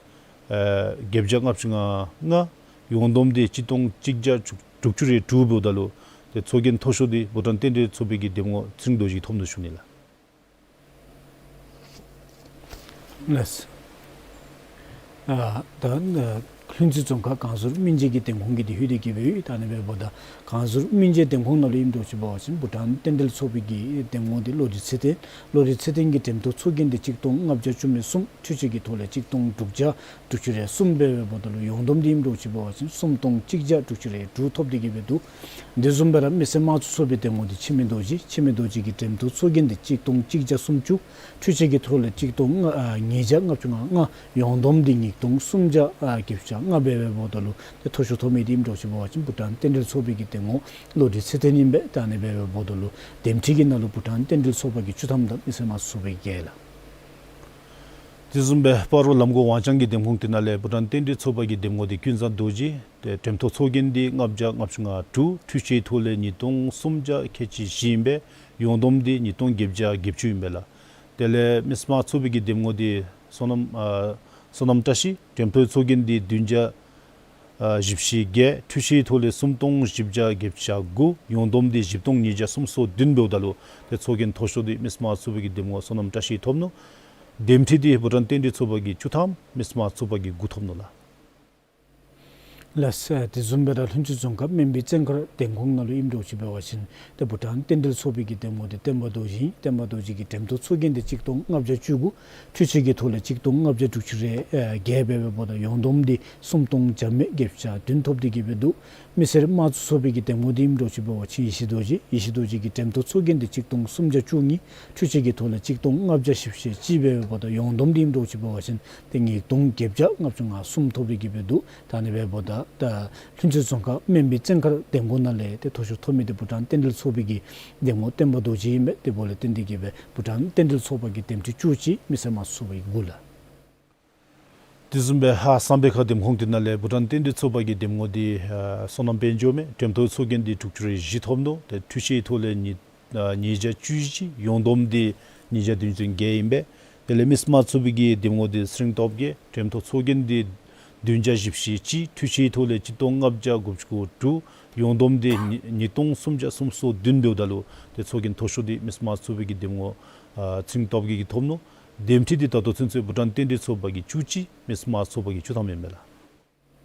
ཨ་བརྒྱད་བརྒྱ་ལྔ་བཅུ་ང་ལྔ། ཡོངས་བསྡོམས་འདི་གཅིག་སྟོང་གཅིག་བརྒྱ་དྲུག་ཅུ་རེ་དྲུག་འབདཝ་ད་ལུ་ཏེ་ཚོགས་རྒྱན་མཐོ་ཤོས་འདི་བྷུ་ཊཱན་རྟེན་འབྲེལ་ཚོགས་པའི་གི་འདེམས་ངོ་ཚེ་རིང་རྡོ་རྗེ་ཐོབ་ནུག་ཞུ་ནི་ལགས། ལགས། ཨ་ད་ཨ་ལྷུན་རྩེ་རྫོང་ཁག་གངས་ཟུར་སྨིན་བྱེད་ཀྱི་འདེམས་ཁོངས་ཀྱི་འདི་ལྷོད་དེ་གི་སྦེ་ཡོད། ད་ཨ་ནི་འབདཝ་ད་གངས་ཟུར་སྨིན་བྱེད་འདེམས་ཁོངས་ནང་ལུ་ཨིནམ་འདྲཝ་ཅིག་འབད་བ་ཅིན་བྷུ་ཊཱན་རྟེན་འབྲེལ་ཚོགས་པའི་གི་འདེམས་ངོ་འདི་བློ་གྲོས་ཚེ་བརྟན། བློ་གྲོས་ཚེ་བརྟན་གྱི་གྲངས་ཐོབ་ཚོགས་རྒྱན་འདི་གཅིག་སྟོང་ལྔ་བརྒྱ་བཅུ་མེད་གསུམ། འཕྲུལ་ཆས་ཀྱི་ཐོག་ལས་གཅིག་སྟོང་དྲུག་བརྒྱ་དྲུག་ཅུ་རེ་གསུམ་འབད་བའི་འབདཝ་ད་ལུ་ཡོངས་བསྡོམས་འདི་ཨིནམ་འདྲཝ་ཅིག་འབད་བ་ཅིན་སུམ་སྟོང་གཅིག་བརྒྱ་དྲུག་ཅུ་རེ་དྲུག་ཐོབ་སྟེ་གི་སྦེ་འདུག། དེ་བཟུམ་སྦེ་ར་མི་སེར་དམངས་གཙོ་ཚོགས་པའི་འདེམས་ངོ་འདི་འཆི་མེད་རྡོ་རྗེ། འཆི་མེད་རྡོ་རྗེ་གི་གྲངས་ཐོབ་ཚོགས་རྒྱན་འདི་གཅིག་སྟོང་གཅིག་བརྒྱ་སུམ་ཅུ། འཕྲུལ་ཆས་ཀྱི་ཐོག་ལས་གཅིག་སྟོང་ལྔ་ཨ་ཉིས་བརྒྱ་ལྔ་བཅུ་ང་ལྔ། ཡོངས་བསྡོམས་འདི་ཉིས་སྟོང་སུམ་བརྒྱ་ཨ་བརྒྱད་ཅུ་གྱ་ལྔ་འབད་བའི་འབདཝ་ད་ལུ་ཏེ་མཐོ་ཤོས་ཐོབ་མི་འདི་ཨིནམ་འདྲཝ་ཅིག་འབད་བ་ཅིན་བྷུ་ཊཱན་རྟེན་འབྲེལ་ཚོགས་པའི་གི་འདེམས་ངོ་བློ་གྲོས་ཚེ་བརྟན་ཨིན་པས། ད་ཨ་ནི་འབད་བའི་འབདཝ་ད་ལུ་འདེམས་ཁྲི་གི་ནང་ལུ་བྷུ་ཊཱན་རྟེན་འབྲེལ་ཚོགས་པ་གིས་བཅུ་ཐམ་དང་མི་སེར་དམངས་གཙོ་ཚོགས་པ་གིས་བརྒྱད་ལགས། དེ་བཟུམ་སྦེ་སྤ་རོ་ལམ་གོང་ཝང་ཅན་གྱི་འདེམས་ཁོངས་དེ་ནང་ལས་བྷུ་ཊཱན་རྟེན་འབྲེལ་ཚོགས་པ་གི་འདེམས་ངོ་འདི་ཀུན་བཟང་རྡོ་རྗེ། ཏེ་གྲངས་ཐོབ་ཚོགས་རྒྱན་འདི་ལྔ་བརྒྱ་ལྔ་བཅུ་ང་དྲུག། འཕྲུལ་ཆས་ཐོག་ལས་ཉིས་སྟོང་སུམ་བརྒྱ་ཁལ་གཅིག་བཞི་ཨིན་པས། ཡོངས་བསྡོམས་འདི་ཉིས་སྟོང་བརྒྱད་བརྒྱ་བརྒྱད་ཅུ་ཨིན་པས་ལགས། དེ་ལས་མི་སེར་དམངས་གཙོ་ཚོགས་པའི་གི་འདེམས་ངོ་འདི་བསོད་ནམས་ཨ་བསོད་ནམས་བཀྲ་ཤིས། གྲངས་ཐོབ་ཚོགས་རྒྱན་འདི་བདུན་བརྒྱ་ཨ་བཞི་བཅུ་ཞེ་བརྒྱད། འཕྲུལ་ཆས་ཐོག་ལས་སུམ་སྟོང་བཞི་བརྒྱ་བརྒྱད་ཅུ་གྱ་དགུ། ཡོངས་བསྡོམས་འདི་བཞི་སྟོང་ཉིས་བརྒྱ་སུམ་ཅུ་སོ་བདུན་འབདཝ་ད་ལུ་ཏེ་ཚོགས་རྒྱན་མཐོ་ཤོས་འདི་མི་སེར་དམངས་གཙོ་ཚོགས་པའི་གི་འདེམས་ངོ་བསོད་ནམས་བཀྲ་ཤིས་ཐོབ་ནུག། འདེམས་ཁྲི་འདི་བྷུ་ཊཱན་རྟེན་འབྲེལ་ཚོགས་པ་གིས་བཅུ་ཐམ། མི་སེར་དམངས་གཙོ་ཚོགས་པ་གིས་དགུ་ཐོབ་ནུག་ལགས། ལགས། དེ་བཟུམ་སྦེ་ར་ལྷུན་རྩེ་རྫོང་ཁག་སྨན་པའི་བཙན་མཁར་འདེམས་ཁོངས་ནང་ལུ་ཨིནམ་འདྲཝ་ཅིག་འབད་བ་ཅིན་ཏེ་བྷུ་ཊཱན་རྟེན་འབྲེལ་ཚོགས་པའི་གི་འདེམས་ངོ་འདི་བསྟན་པ་རྡོ་རྗེ་ཨིན། བསྟན་པ་རྡོ་རྗེ་གི་གྲངས་ཐོབ་ཚོགས་རྒྱན་འདི་གཅིག་སྟོང་ལྔ་བརྒྱ་བཅུ་དགུ། འཕྲུལ་ཆས་ཀྱི་ཐོག་ལས་གཅིག་སྟོང་ལྔ་བརྒྱ་དྲུག་ཅུ་རེ་ཨེ་བརྒྱད་འབད་བའི་འབདཝ་ད་ཡོངས་བསྡོམས་འདི་སུམ་སྟོང་བརྒྱ་མེད་བརྒྱད་ཅུ་གྱ་བདུན་ཐོབ་སྟེ་གི་སྦེ་འདུག། མི་སེར་དམངས་གཙོ་ཚོགས་པའི་གི་འདེམས་ངོ་འདི་ཨིནམ་འདྲཝ་ཅིག་འབད་བ་ཅིན་ཡེ་ཤེས་རྡོ་རྗེ། ཡེ་ཤེས་རྡོ་རྗེ་གི་གྲངས་ཐོབ་ཚོགས་རྒྱན་འདི་གཅིག་སྟོང་སུམ་བརྒྱ་བཅུ་གཉིས། འཕྲུལ་ཆས་ཀྱི་ཐོག་ལས་གཅིག་སྟོང་ལྔ་བརྒྱ་བཞི་བཅུ་ཞེ་གཅིག་འབད་བའི་འབདཝ་ད་ཡོངས་བསྡོམས་འདི་ཨིནམ་འདྲཝ་ཅིག་འབད་བ་ཅིན་ཏེ་ཉིས་སྟོང་བརྒྱད་བརྒྱ་ལྔ་བཅུ་ང་གསུམ་ཐོབ་སྟེ་གི་སྦེ་འདུག། ད་ཨ་ནི་འབདཝ་ད་ད་ལྷུན་རྩེ་རྫོང་ཁག་སྨན་པའི་བཙན་མཁར་འདེམས་ཁོངས་ནང་ལས་ཏེ་མཐོ་ཤོས་ཐོབ་མི་འདི་བྷུ་ཊཱན་རྟེན་འབྲེལ་ཚོགས་པའི་གི་འདེམས་ངོ་བསྟན་པ་རྡོ་རྗེ་ཨིན་པས། དེ་འབདཝ་ལས་བརྟེན་ཏེ་གི་སྦེ་བྷུ་ཊཱན་རྟེན་འབྲེལ་ཚོགས་པ་གི་འདེམས་ཁྲི་བཅུ་གཅིག། མི་སེར་དམངས་གཙོ་ཚོགས་པ་གི་དགུ་ལགས། དེ་བཟུམ་སྦེ་ཧཱ་བསམ་འཕེལ་ཁ་འདེམས་ཁོངས་དེ་ནང་ལས་བྷུ་ཊཱན་རྟེན་འབྲེལ་ཚོགས་པ་གི་འདེམས་ངོ་འདི་ཨ་བསོད་ནམས་དཔལ་འབྱོར་མས། གྲངས་ཐོབ་ཚོགས་རྒྱན་འདི་དྲུག་ཅུ་རེ་བཞི་ཐོབ་ནུག། ཏེ་འཕྲུལ་ཆས་ཐོག་ལས་ཉིས་ཨ་ཉིས་བརྒྱ་བཅུ་བཞི། ཡོངས་བསྡོམས་འདི་ཉིས་བརྒྱ་བདུན་ཅུ་དོན་བརྒྱད་ཨིན་པས། དེ་ལས་མི་སེར་དམངས་གཙོ་ཚོགས་པའི་གི་འདེམས་ངོ་འདི་ཚེ་རིང་སྟོབས་རྒྱས། གྲངས་ཐོབ་ཚོགས་རྒྱན་འདི་བདུན་བརྒྱ་བཞི་བཅུ་ཞེ་གཅིག། འཕྲུལ་ཆས་ཐོག་ལས་གཅིག་སྟོང་ལྔ་བརྒྱ་དགུ་བཅུ་གོ་དྲུག། ཡོངས་བསྡོམས་འདི་ཉིས་ཉིས་སྟོང་སུམ་བརྒྱ་སུམ་ཅུ་སོ་བདུན་འབདཝ་ད་ལུ་ཏེ་ཚོགས་རྒྱན་མཐོ་ཤོས་འདི་མི་སེར་དམངས་གཙོ་ཚོགས་པའི་གི་འདེམས་ངོ་ཨ་ཚེ་རིང་སྟོབས་རྒྱས་ཀྱིས་ཐོབ་ནུག། འདེམས་ཁྲི་འདི་ད་ལྟོ་ཚུན་ཚོད་བྷུ་ཊཱན་རྟེན་འབྲེལ་ཚོགས་པ་གིས་བཅུ་གཅིག། མི་སེར་དམངས་གཙོ་ཚོགས་པ་གིས་བཅུ་ཐམ་ཨིན་མས་ལགས།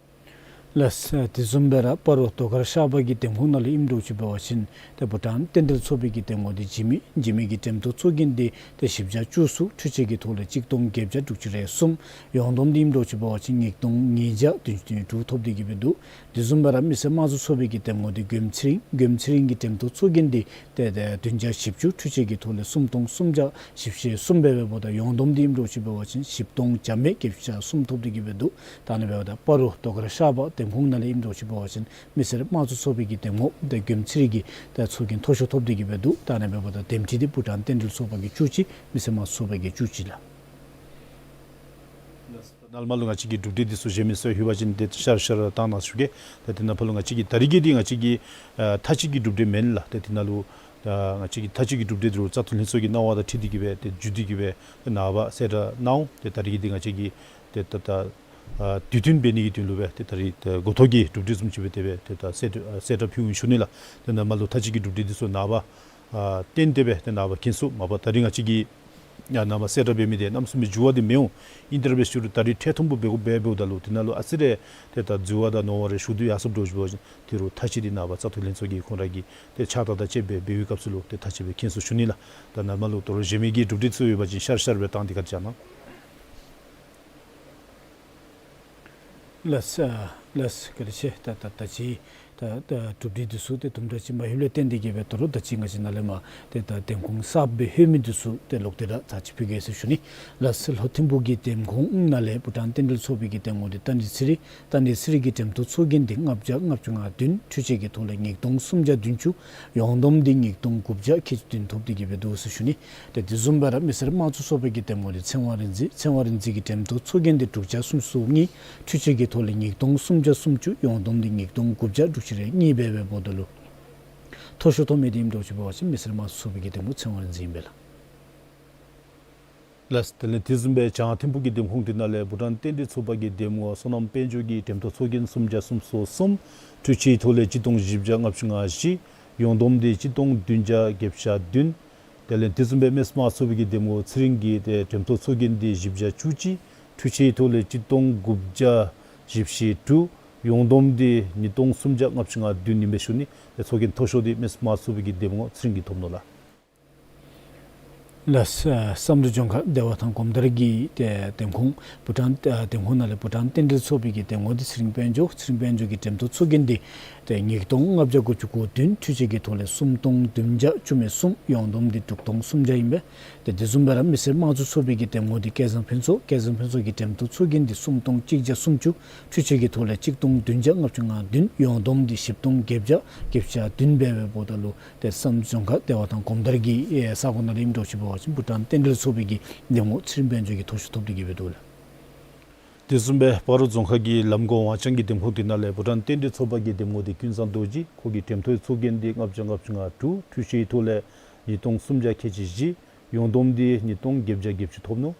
ལགས། དེ་བཟུམ་སྦེ་ར་སྤ་རོ་རྡོ་དཀར་ཤར་པ་གི་འདེམས་ཁོངས་ནང་ལས་ཨིནམ་འདྲཝ་ཅིག་འབད་བ་ཅིན་ཏེ་བྷུ་ཊཱན་རྟེན་འབྲེལ་ཚོགས་པའི་གི་འདེམས་ངོ་འདི་འཇིགས་མེད་འཇིགས་མེད་ཀྱི་འགྲེམས་སྟོན་ཚོགས་རྒྱན་འདི་ཏེ་བཞི་བརྒྱ་བཅུ་གསུམ་འཕྲུལ་ཆས་ཀྱི་ཐོག་ལས་གཅིག་སྟོང་བརྒྱད་བརྒྱ་དྲུག་ཅུ་རེ་གསུམ། ཡོངས་བསྡོམས་འདི་ཨིནམ་འདྲཝ་ཅིག་འབད་བ་ཅིན་ཉིས་སྟོང་ཉིས་བརྒྱ་བདུན་ཅུ་དོན་དྲུག་ཐོབ་སྟེ་གི་སྦེ་འདུག། དེ་བཟུམ་སྦེ་ར་མི་སེར་དམངས་གཙོ་ཚོགས་པའི་གི་འདེམས་ངོ་འདི་མགོནམ་ཚེ་རིང་། མགོནམ་ཚེ་རིང་གི་འགྲེམས་སྟོན་ཚོགས་རྒྱན་འདི་ཏེ་ཏེ་བདུན་བརྒྱ་བཞི་བཅུ། འཕྲུལ་ཆས་ཀྱི་ཐོག་ལས་སུམ་སྟོང་སུམ་བརྒྱ་བཞི་བཅུ་ཞེ་གསུམ་འབད་བའི་འབདཝ་ད་ཡོངས་བསྡོམས་འདི་ཨིནམ་འདྲཝ་ཅིག་འབད་བ་ཅིན་བཞི་སྟོང་བརྒྱ་མེད་བརྒྱད་ཅུ་གྱ་གསུམ་ཐོབ་སྟེ་གི་སྦེ་འདུག། ད་ཨ་ནི་འབདཝ་ད་སྤ་རོ་རྡོ་དཀར་ཤར་པ་འདེམས་ཁོངས་ནང་ལས་ཨིནམ་འདྲཝ་ཅིག་འབད་བ་ཅིན་མི་སེར་དམངས་གཙོ་ཚོགས་པའི་གི་འདེམས་ངོ་ཏེ་མགོནམ་ཚེ་རིང་གིས་ཏེ་ཚོགས་རྒྱན་མཐོ་ཤོས་ཐོབ་སྟེ་གི་སྦེ་འདུག། ད་ཨ་ནི་འབདཝ་ད་འདེམས་ཁྲི་འདི་བྷུ་ཊཱན་རྟེན་འབྲེལ་ཚོགས་པ་གིས་བཙུགས་ཅི། མི་སེར་དམངས་གཙོ་ཚོགས་པ་གིས་བཙུགས་ཅི་ལགས། ནཱ་ལས་མར་ལུ་ང་བཅས་ཀྱི་གྲུབ་འབྲས་འདི་ཚུ་བཞེས་མི་ཚུ་ལྷོད་པ་ཅིན་ཏེ་ཤར་ཤར་བཏང་གནང་ཞུ་གེ། ཏེ་དེ་ནང་ཕར་ལུ་ང་བཅས་ཀྱི་ད་རིས་ཀྱི་འདི་ང་བཅས་ཀྱི་ཨ་མཐའ་དཔྱད་ཀྱི་གྲུབ་འབྲས་མེན་ལགས། ཏེ་དེ་ནང་ལུ་ཨ་ང་བཅས་ཀྱི་མཐའ་དཔྱད་ཀྱི་གྲུབ་འབྲས་འདི་ལུ་བཙག་འཐུ་ལྷན་ཚོགས་ཀྱི་གནང་བ་དང་འཁྲིལ་ཏེ་གི་སྦེ་ཏེ་བརྒྱུད་དེ་གི་སྦེ་ཏེ་ནངས་པ་གསལ་བསྒྲགས་གནང་འོང་། ཏེ་ད་རིས་ཀྱི་འདི་ང་བཅས་ཀྱི་ཏེ་ད་ད་ཨ་དུས་མཐུན་འབད་ནི་གི་དོན་ལུ་སྦེ་ཏེ་ད་རིས་ཏེ་འགོ་ཐོག་གི་གྲུབ་འབྲས་བཟུམ་ཅིག་སྦེ་དེ་སྦེ་ཏེ་ད་གསལ་བསྒྲགས་ཨ་གསལ་བསྒྲགས་ཕུལཝ་ཨིན་ཞུ་ནི་ལགས། ཏེ་ནཱ་མར་ལུ་མཐའ་དཔྱད་ཀྱི་གྲུབ་འབྲས་འདི་ཚུ་ནངས་པ་ཨ་བརྟེན་ཏེ་སྦེ་ཏེ་ནངས་པ་མཁྱེན་ཚུགས། མ་པ་ད་རིས་ང་བཅས་ཀྱིས་ཡ་ནངས་པ་གསལ་བསྒྲགས་འབད་མི་འདི་གནམ་མེད་ས་མེད་འགྱུར་བ་འདི་མི་འོང་། ཨིན་ཏེ་ར་འབད་ཞུ་རུང་ད་རིས་འཕྲལ་ཐུང་པོ་འབད་དགོ་པས། འབདཝ་ད་ལུ་དེ་ནང་ལུ་ཨ་ཙི་རེ་ཏེ་ད་འགྱུར་བ་དང་ནོར་བ་རེ་ཞུགས་ཏེ་ཡར་སོངམ་འདྲཝ་ཅིག་འབད་བ་ཅིན་ཏེ་རུང་མཐའ་དཔྱད་འདི་ནངས་པ་བཙག་འཐུ་ལྷན་ཚོགས་ཀྱིས་ཁོང་ར་གི་ཏེ་ཕྱག་རྟགས་དང་བཅས་སྦེ་འབད་བའི་སྐབས་སུ་ལུ་ཏེ་མཐའ་དཔྱད་སྦེ་མཁྱེན་ཚུགས་ཞུ་ནི་ལགས། ད་ནཱ་མར་ལུ་དོ་རུང་གཞན་མི་གི་གྲུབ་འབྲས་ཚུ་ཡོད་པ་ཅིན་ཤར་ཤར་སྦེ་བཏང་སྟེ་ག་ར་བཅར་གནང་། ལགས་སོ། ལགས་སོ། བཀའ་དྲིན་ཆེ། ད་ད་ད་ཅི་ད་ད་གྲུབ་འབྲས་འདི་ཚུ་ཏེ་དུམ་གྲ་ཅིག་མ་ལྷོདཔ་ལས་བརྟེན་ཏེ་གི་སྦེ་དོ་རུང་ད་ཅི་ང་བཅས་ནཱ་ལས་མར་ཏེ་ད་འདེམས་ཁོངས་གསརཔ་སྦེ་ལྷོད་མི་འདི་ཚུ་ཏེ་ལོག་སྟེ་ར་ཚར་ཅིག་ཕུལ་གེ་ཟེར་ཞུ་ནི། ལགས་སོ། ལྷོ་ཐིམ་ཕུག་གི་འདེམས་ཁོངས་ནང་ལས་བྷུ་ཊཱན་རྟེན་འབྲེལ་ཚོགས་པའི་གི་འདེམས་ངོ་འདི་རྟ་མགྲིན་ཚེ་རིང་། རྟ་མགྲིན་ཚེ་རིང་གི་འགྲེམས་སྟོན་ཚོགས་རྒྱན་འདི་ལྔ་བརྒྱ་ལྔ་བཅུ་ང་བདུན། འཕྲུལ་ཆས་ཀྱི་ཐོག་ལས་ཉིས་སྟོང་སུམ་བརྒྱ་བདུན་ཅུ། ཡོངས་བསྡོམས་འདི་ཉིས་སྟོང་དགུ་བརྒྱ་ཁལ་གཅིག་བདུན་ཐོབ་སྟེ་གི་སྦེ་འདུག་ཟེར་ཞུ་ནི། ཏེ་དེ་བཟུམ་སྦེ་ར་མི་སེར་དམངས་གཙོ་ཚོགས་པའི་གི་འདེམས་ངོ་འདི་ཚེ་དབང་རིག་འཛིན། ཚེ་དབང་རིག་འཛིན་གྱི་འགྲེམས་སྟོན་ཚོགས་རྒྱན་འདི་དྲུག་བརྒྱ་སུམ་ཅུ་སོ་གཉིས། འཕྲུལ་ཆས་ཀྱི་ཐོག་ལས་ཉིས་སྟོང་སུམ་བརྒྱ་སུམ་ཅུ། ཡོངས་བསྡོམས་འདི་ཉིས་སྟོང་དགུ་བརྒྱ་དྲུག་ཅུ་རེ་གཉིས་འབད་བའི་འབདཝ་ད་ལུ་མཐོ་ཤོས་ཐོབ་མི་འདི་ཨིནམ་འདྲཝ་ཅིག་འབད་བ་ཅིན་མི་སེར་དམངས་གཙོ་ཚོགས་པའི་གི་འདེམས་ངོ་ཚེ་དབང་རིག་འཛིན་ཨིན་པས་ལགས། ལགས། དེ་ལས་དེ་བཟུམ་སྦེ་བྱང་ཐིམ་ཕུག་གི་འདེམས་ཁོངས་དེ་ནང་ལས་བྷུ་ཊཱན་རྟེན་འབྲེལ་ཚོགས་པ་གི་འདེམས་ངོ་བསོད་ནམས་དཔལ་འབྱོར་གྱི་འགྲེམས་སྟོན་ཚོགས་རྒྱན་སུམ་བརྒྱ་སུམ་ཅུ་སོ་གསུམ། འཕྲུལ་ཆས་ཐོག་ལས་གཅིག་སྟོང་བཞི་བརྒྱ་ལྔ་བཅུ་ང་བཞི། ཡོངས་བསྡོམས་འདི་གཅིག་སྟོང་བདུན་བརྒྱ་བརྒྱད་ཅུ་གྱ་བདུན། དེ་ལས་དེ་བཟུམ་སྦེ་མི་སེར་དམངས་གཙོ་ཚོགས་པའི་གི་འདེམས་ངོ་ཚེ་རིང་གི་ཏེ་འགྲེམས་སྟོན་ཚོགས་རྒྱན་འདི་བཞི་བརྒྱ་བཅུ་གཅིག། འཕྲུལ་ཆས་ཐོག་ལས་གཅིག་སྟོང་དགུ་བརྒྱ་བཞི་བཅུ་ཞེ་དྲུག། ཡོངས་བསྡོམས་འདི་ཉིས་སྟོང་སུམ་བརྒྱ་ལྔ་བཅུ་ང་བདུན་ཨིན་པས་ཞུ་ནི། ཏེ་ཚོགས་རྒྱན་མཐོ་ཤོས་འདི་མི་སེར་དམངས་གཙོ་ཚོགས་པའི་གི་འདེམས་ངོ་ཚེ་རིང་གིས་ཐོབ་ནུག་ལགས། ལགས། ཨ་བསམ་གྲུབ་ལྗོངས་མཁར་བདེ་བ་ཐང་གོམ་དར་གྱི་ཏེ་འདེམས་ཁོངས་བྷུ་ཊཱན་ཨ་འདེམས་ཁོངས་ནང་ལས་བྷུ་ཊཱན་རྟེན་འབྲེལ་ཚོགས་པའི་གི་འདེམས་ངོ་འདི་ཚེ་རིང་དཔལ་འབྱོར། ཚེ་རིང་དཔལ་འབྱོར་གྱི་འགྲེམས་སྟོན་ཚོགས་རྒྱན་འདི་ཏེ་ཉིས་སྟོང་ལྔ་བརྒྱ་དགུ་བཅུ་གོ་བདུན། འཕྲུལ་ཆས་ཀྱི་ཐོག་ལས་སུམ་སྟོང་བདུན་བརྒྱ་བཅུ་མེད་གསུམ། ཡོངས་བསྡོམས་འདི་དྲུག་སྟོང་སུམ་བརྒྱ་ཨིན་པས། ཏེ་དེ་བཟུམ་སྦེ་ར་མི་སེར་དམངས་གཙོ་ཚོགས་པའི་གི་འདེམས་ངོ་འདི་སྐལ་བཟང་ཕུན་ཚོགས། སྐལ་བཟང་ཕུན་ཚོགས་ཀྱི་འགྲེམས་སྟོན་ཚོགས་རྒྱན་འདི་སུམ་སྟོང་གཅིག་བརྒྱ་སུམ་ཅུ། འཕྲུལ་ཆས་ཀྱི་ཐོག་ལས་གཅིག་སྟོང་བདུན་བརྒྱ་ལྔ་བཅུ་ང་བདུན། ཡོངས་བསྡོམས་འདི་བཞི་སྟོང་བརྒྱད་བརྒྱ་བརྒྱད་ཅུ་གྱ་བདུན་འབད་བའི་འབདཝ་ད་ལུ་ཏེ་བསམ་གྲུབ་ལྗོངས་མཁར་བདེ་བ་ཐང་གོམ་དར་གྱི་ཨེ་ས་གོ་ནང་ལས་ཨིནམ་འདྲཝ་ཅིག་འབད་བ་ཅིན་བྷུ་ཊཱན་རྟེན་འབྲེལ་ཚོགས་པའི་གི་འདེམས་ངོ་ཚེ་རིང་དཔལ་འབྱོར་གྱིས་མཐོ་ཤོས་ཐོབ་སྟེ་གི་སྦེ་འདུག་ལགས། དེ་བཟུམ་སྦེ་སྤ་རོ་རྫོང་ཁག་གི་ལམ་གོང་ཝང་ལྕང་གི་འདེམས་ཁོངས་དེ་ནང་ལས་བྷུ་ཊཱན་རྟེན་འབྲེལ་ཚོགས་པ་གི་འདེམས་ངོ་འདི་ཀུན་བཟང་རྡོ་རྗེ། ཁོ་གི་འགྲེམས་སྟོན་ཚོགས་རྒྱན་འདི་ལྔ་བརྒྱ་ལྔ་བཅུ་ང་དྲུག། འཕྲུལ་ཆས་ཐོག་ལས་ཉིས་སྟོང་སུམ་བརྒྱ་ཁལ་གཅིག་བཞི། ཡོངས་བསྡོམས་འདི་ཉིས་སྟོང་བརྒྱད་བརྒྱ་བརྒྱད་ཅུ་ཐོབ་ནུག།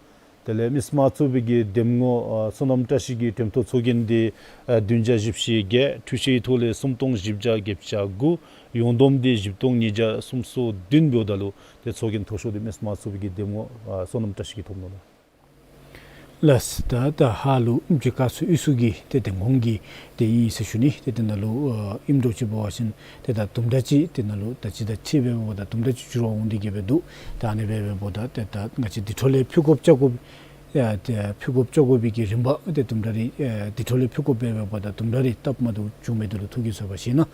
དེ་ལས་མི་སེར་དམངས་གཙོ་ཚོགས་པའི་གི་འདེམས་ངོ་ཨ་བསོད་ནམས་བཀྲ་ཤིས་ཀྱི་འགྲེམས་སྟོན་ཚོགས་རྒྱན་འདི་ཨ་བདུན་བརྒྱ་བཞི་བཅུ་ཞེ་བརྒྱད། འཕྲུལ་ཆས་ཐོག་ལས་སུམ་སྟོང་བཞི་བརྒྱ་བརྒྱད་ཅུ་གྱ་དགུ། ཡོངས་བསྡོམས་འདི་བཞི་སྟོང་ཉིས་བརྒྱ་སུམ་ཅུ་སོ་བདུན་འབདཝ་ད་ལུ་ཏེ་ཚོགས་རྒྱན་མཐོ་ཤོས་འདི་མི་སེར་དམངས་གཙོ་ཚོགས་པའི་གི་འདེམས་ངོ་ཨ་བསོད་ནམས་བཀྲ་ཤིས་ཀྱིས་ཐོབ་ནུག་ལགས། ལགས། ད་ད་ཧཱ་ལུ་ཨེམ་ཆི་བཀའ་ཚོགས་དབུས་གཙོ་གི་ཏེ་འདེམས་ཁོངས་ཀྱི་ཏེ་ཨིན་ཟེར་ཞུ་ནི། ཏེ་དེ་ནང་ལུ་ཨ་ཨིནམ་འདྲཝ་ཅིག་འབད་བ་ཅིན་ཏེ་ད་དུམ་གྲ་ཅིག་དེ་ནང་ལུ་ད་ཅི་ད་ཅི་འབད་འབདཝ་ད་དུམ་གྲ་ཅིག་འགྱུར་བ་འོང་སྟེ་གི་སྦེ་འདུག། ད་ཨ་ནི་འབད་འབདཝ་ད་ཏེ་ད་ང་བཅས་དེ་འཕྲོ་ལས་ཕུལ་དགོཔ་བཅར་དགོཔ་ཡ་ཏེ་ཕུལ་དགོཔ་བཅར་དགོ་པའི་གི་རིམ་པ་ཏེ་དུམ་གྲ་རེ་ཨེ་དེ་འཕྲོ་ལས་ཕུལ་དགོཔ་འབད་འབདཝ་ད་དུམ་གྲ་རེ་སྟབས་མ་བདེཝ་བྱུང་མི་འདི་ལུ་ཐུགས་ཀྱིས་བཟོད་པ་བཞེས་གནང་།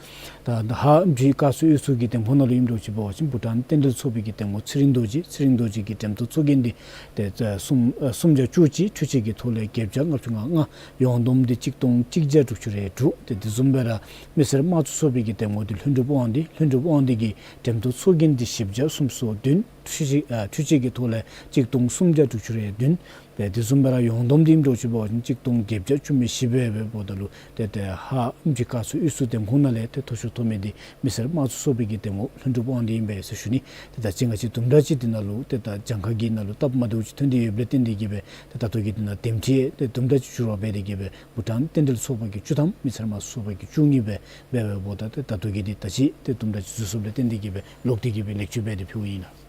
ད་ད་ཧཱ་ཨེམ་ཆི་བཀའ་ཚོགས་དབུས་གཙོ་གི་འདེམས་ཁོངས་ནང་ལུ་ཨིནམ་འདྲཝ་ཅིག་འབད་བ་ཅིན་བྷུ་ཊཱན་རྟེན་འབྲེལ་ཚོགས་པའི་གི་འདེམས་ངོ་ཚེ་རིང་རྡོ་རྗེ། ཚེ་རིང་རྡོ་རྗེ་གི་འགྲེམས་སྟོན་ཚོགས་རྒྱན་འདི་ཏེ་ཨ་སུམ་ཨ་སུམ་བརྒྱ་བཅུ་གཅིག། འཕྲུལ་ཆས་ཀྱི་ཐོག་ལས་བརྒྱད་བརྒྱ་ལྔ་བཅུ་ང་ལྔ། ཡོངས་བསྡོམས་འདི་གཅིག་སྟོང་གཅིག་བརྒྱ་དྲུག་ཅུ་རེ་དྲུག། ཏེ་དེ་བཟུམ་སྦེ་ར་མི་སེར་དམངས་གཙོ་ཚོགས་པའི་གི་འདེམས་ངོ་འདི་ལྷུན་གྲུབ་དབང་འདུས། ལྷུན་གྲུབ་དབང་འདུས་ཀྱི་འགྲེམས་སྟོན་ཚོགས་རྒྱན་འདི་བཞི་བརྒྱ་སུམ་ཅུ་སོ་བདུན། འཕྲུལ་ཆས་ཨ་འཕྲུལ་ཆས་ཀྱི་ཐོག་ལས་གཅིག་སྟོང་སུམ་བརྒྱ་དྲུག་ཅུ་རེ་བདུན། ཏེ་དེ་བཟུམ་སྦེ་ར་ཡོངས་བསྡོམས་འདི་ཨིནམ་འདྲཝ་ཅིག་འབད་བ་ཅིན་གཅིག་སྟོང་བརྒྱད་བརྒྱ་བཅུ་མེད་བཞི་འབད་འབདཝ་ད་ལུ་ཏེ་ཏེ་ཧཱ་ཨེམ་ཆི་བཀའ་ཚོགས་དབུས་གཙོ་འདེམས་ཁོངས་ནང་ལས་ཏེ་མཐོ་ཤོས་ཐོབ་མི་འདི་མི་སེར་དམངས་གཙོ་ཚོགས་པའི་གི་འདེམས་ངོ་ལྷུན་གྲུབ་དབང་འདུས་ཨིན་པས་ཟེར་ཞུ་ནི། ཏེ་ད་ཅི་ང་བཅས་དུམ་གྲ་ཅིག་འདི་ནང་ལུ་ཏེ་ད་གྱངས་ཁ་གི་ནང་ལུ་སྟབས་མ་བདེཝ་ཅིག་ཐོན་ཏེ་ཡོདཔ་ལས་བརྟེན་ཏེ་གི་སྦེ་ཏེ་ད་ལྟོ་གི་འདི་ནང་འདེམས་ཁྲི་ཏེ་དུམ་གྲ་ཅིག་འགྱུར་བ་འབད་དེ་གི་སྦེ་བྷུ་ཊཱན་རྟེན་འབྲེལ་ཚོགས་པ་གིས་བཅུ་ཐམ་མི་སེར་དམངས་གཙོ་ཚོགས་པ་གིས་བཅུ་གཉིས་སྦེ་འབད་འབདཝ་ད་ཏེ་ད་ལྟོ་གི་འདི་ད་ཅི་ཏེ་དུམ་གྲ་ཅིག་འཛོལ་སོངམ་ལས་བརྟེན་ཏེ་གི་སྦེ་ལོག་སྟེ་གི་སྦེ་ལེགས་བཅོས་འབད་དེ་ཕུལཝ་ཨིན་ལགས།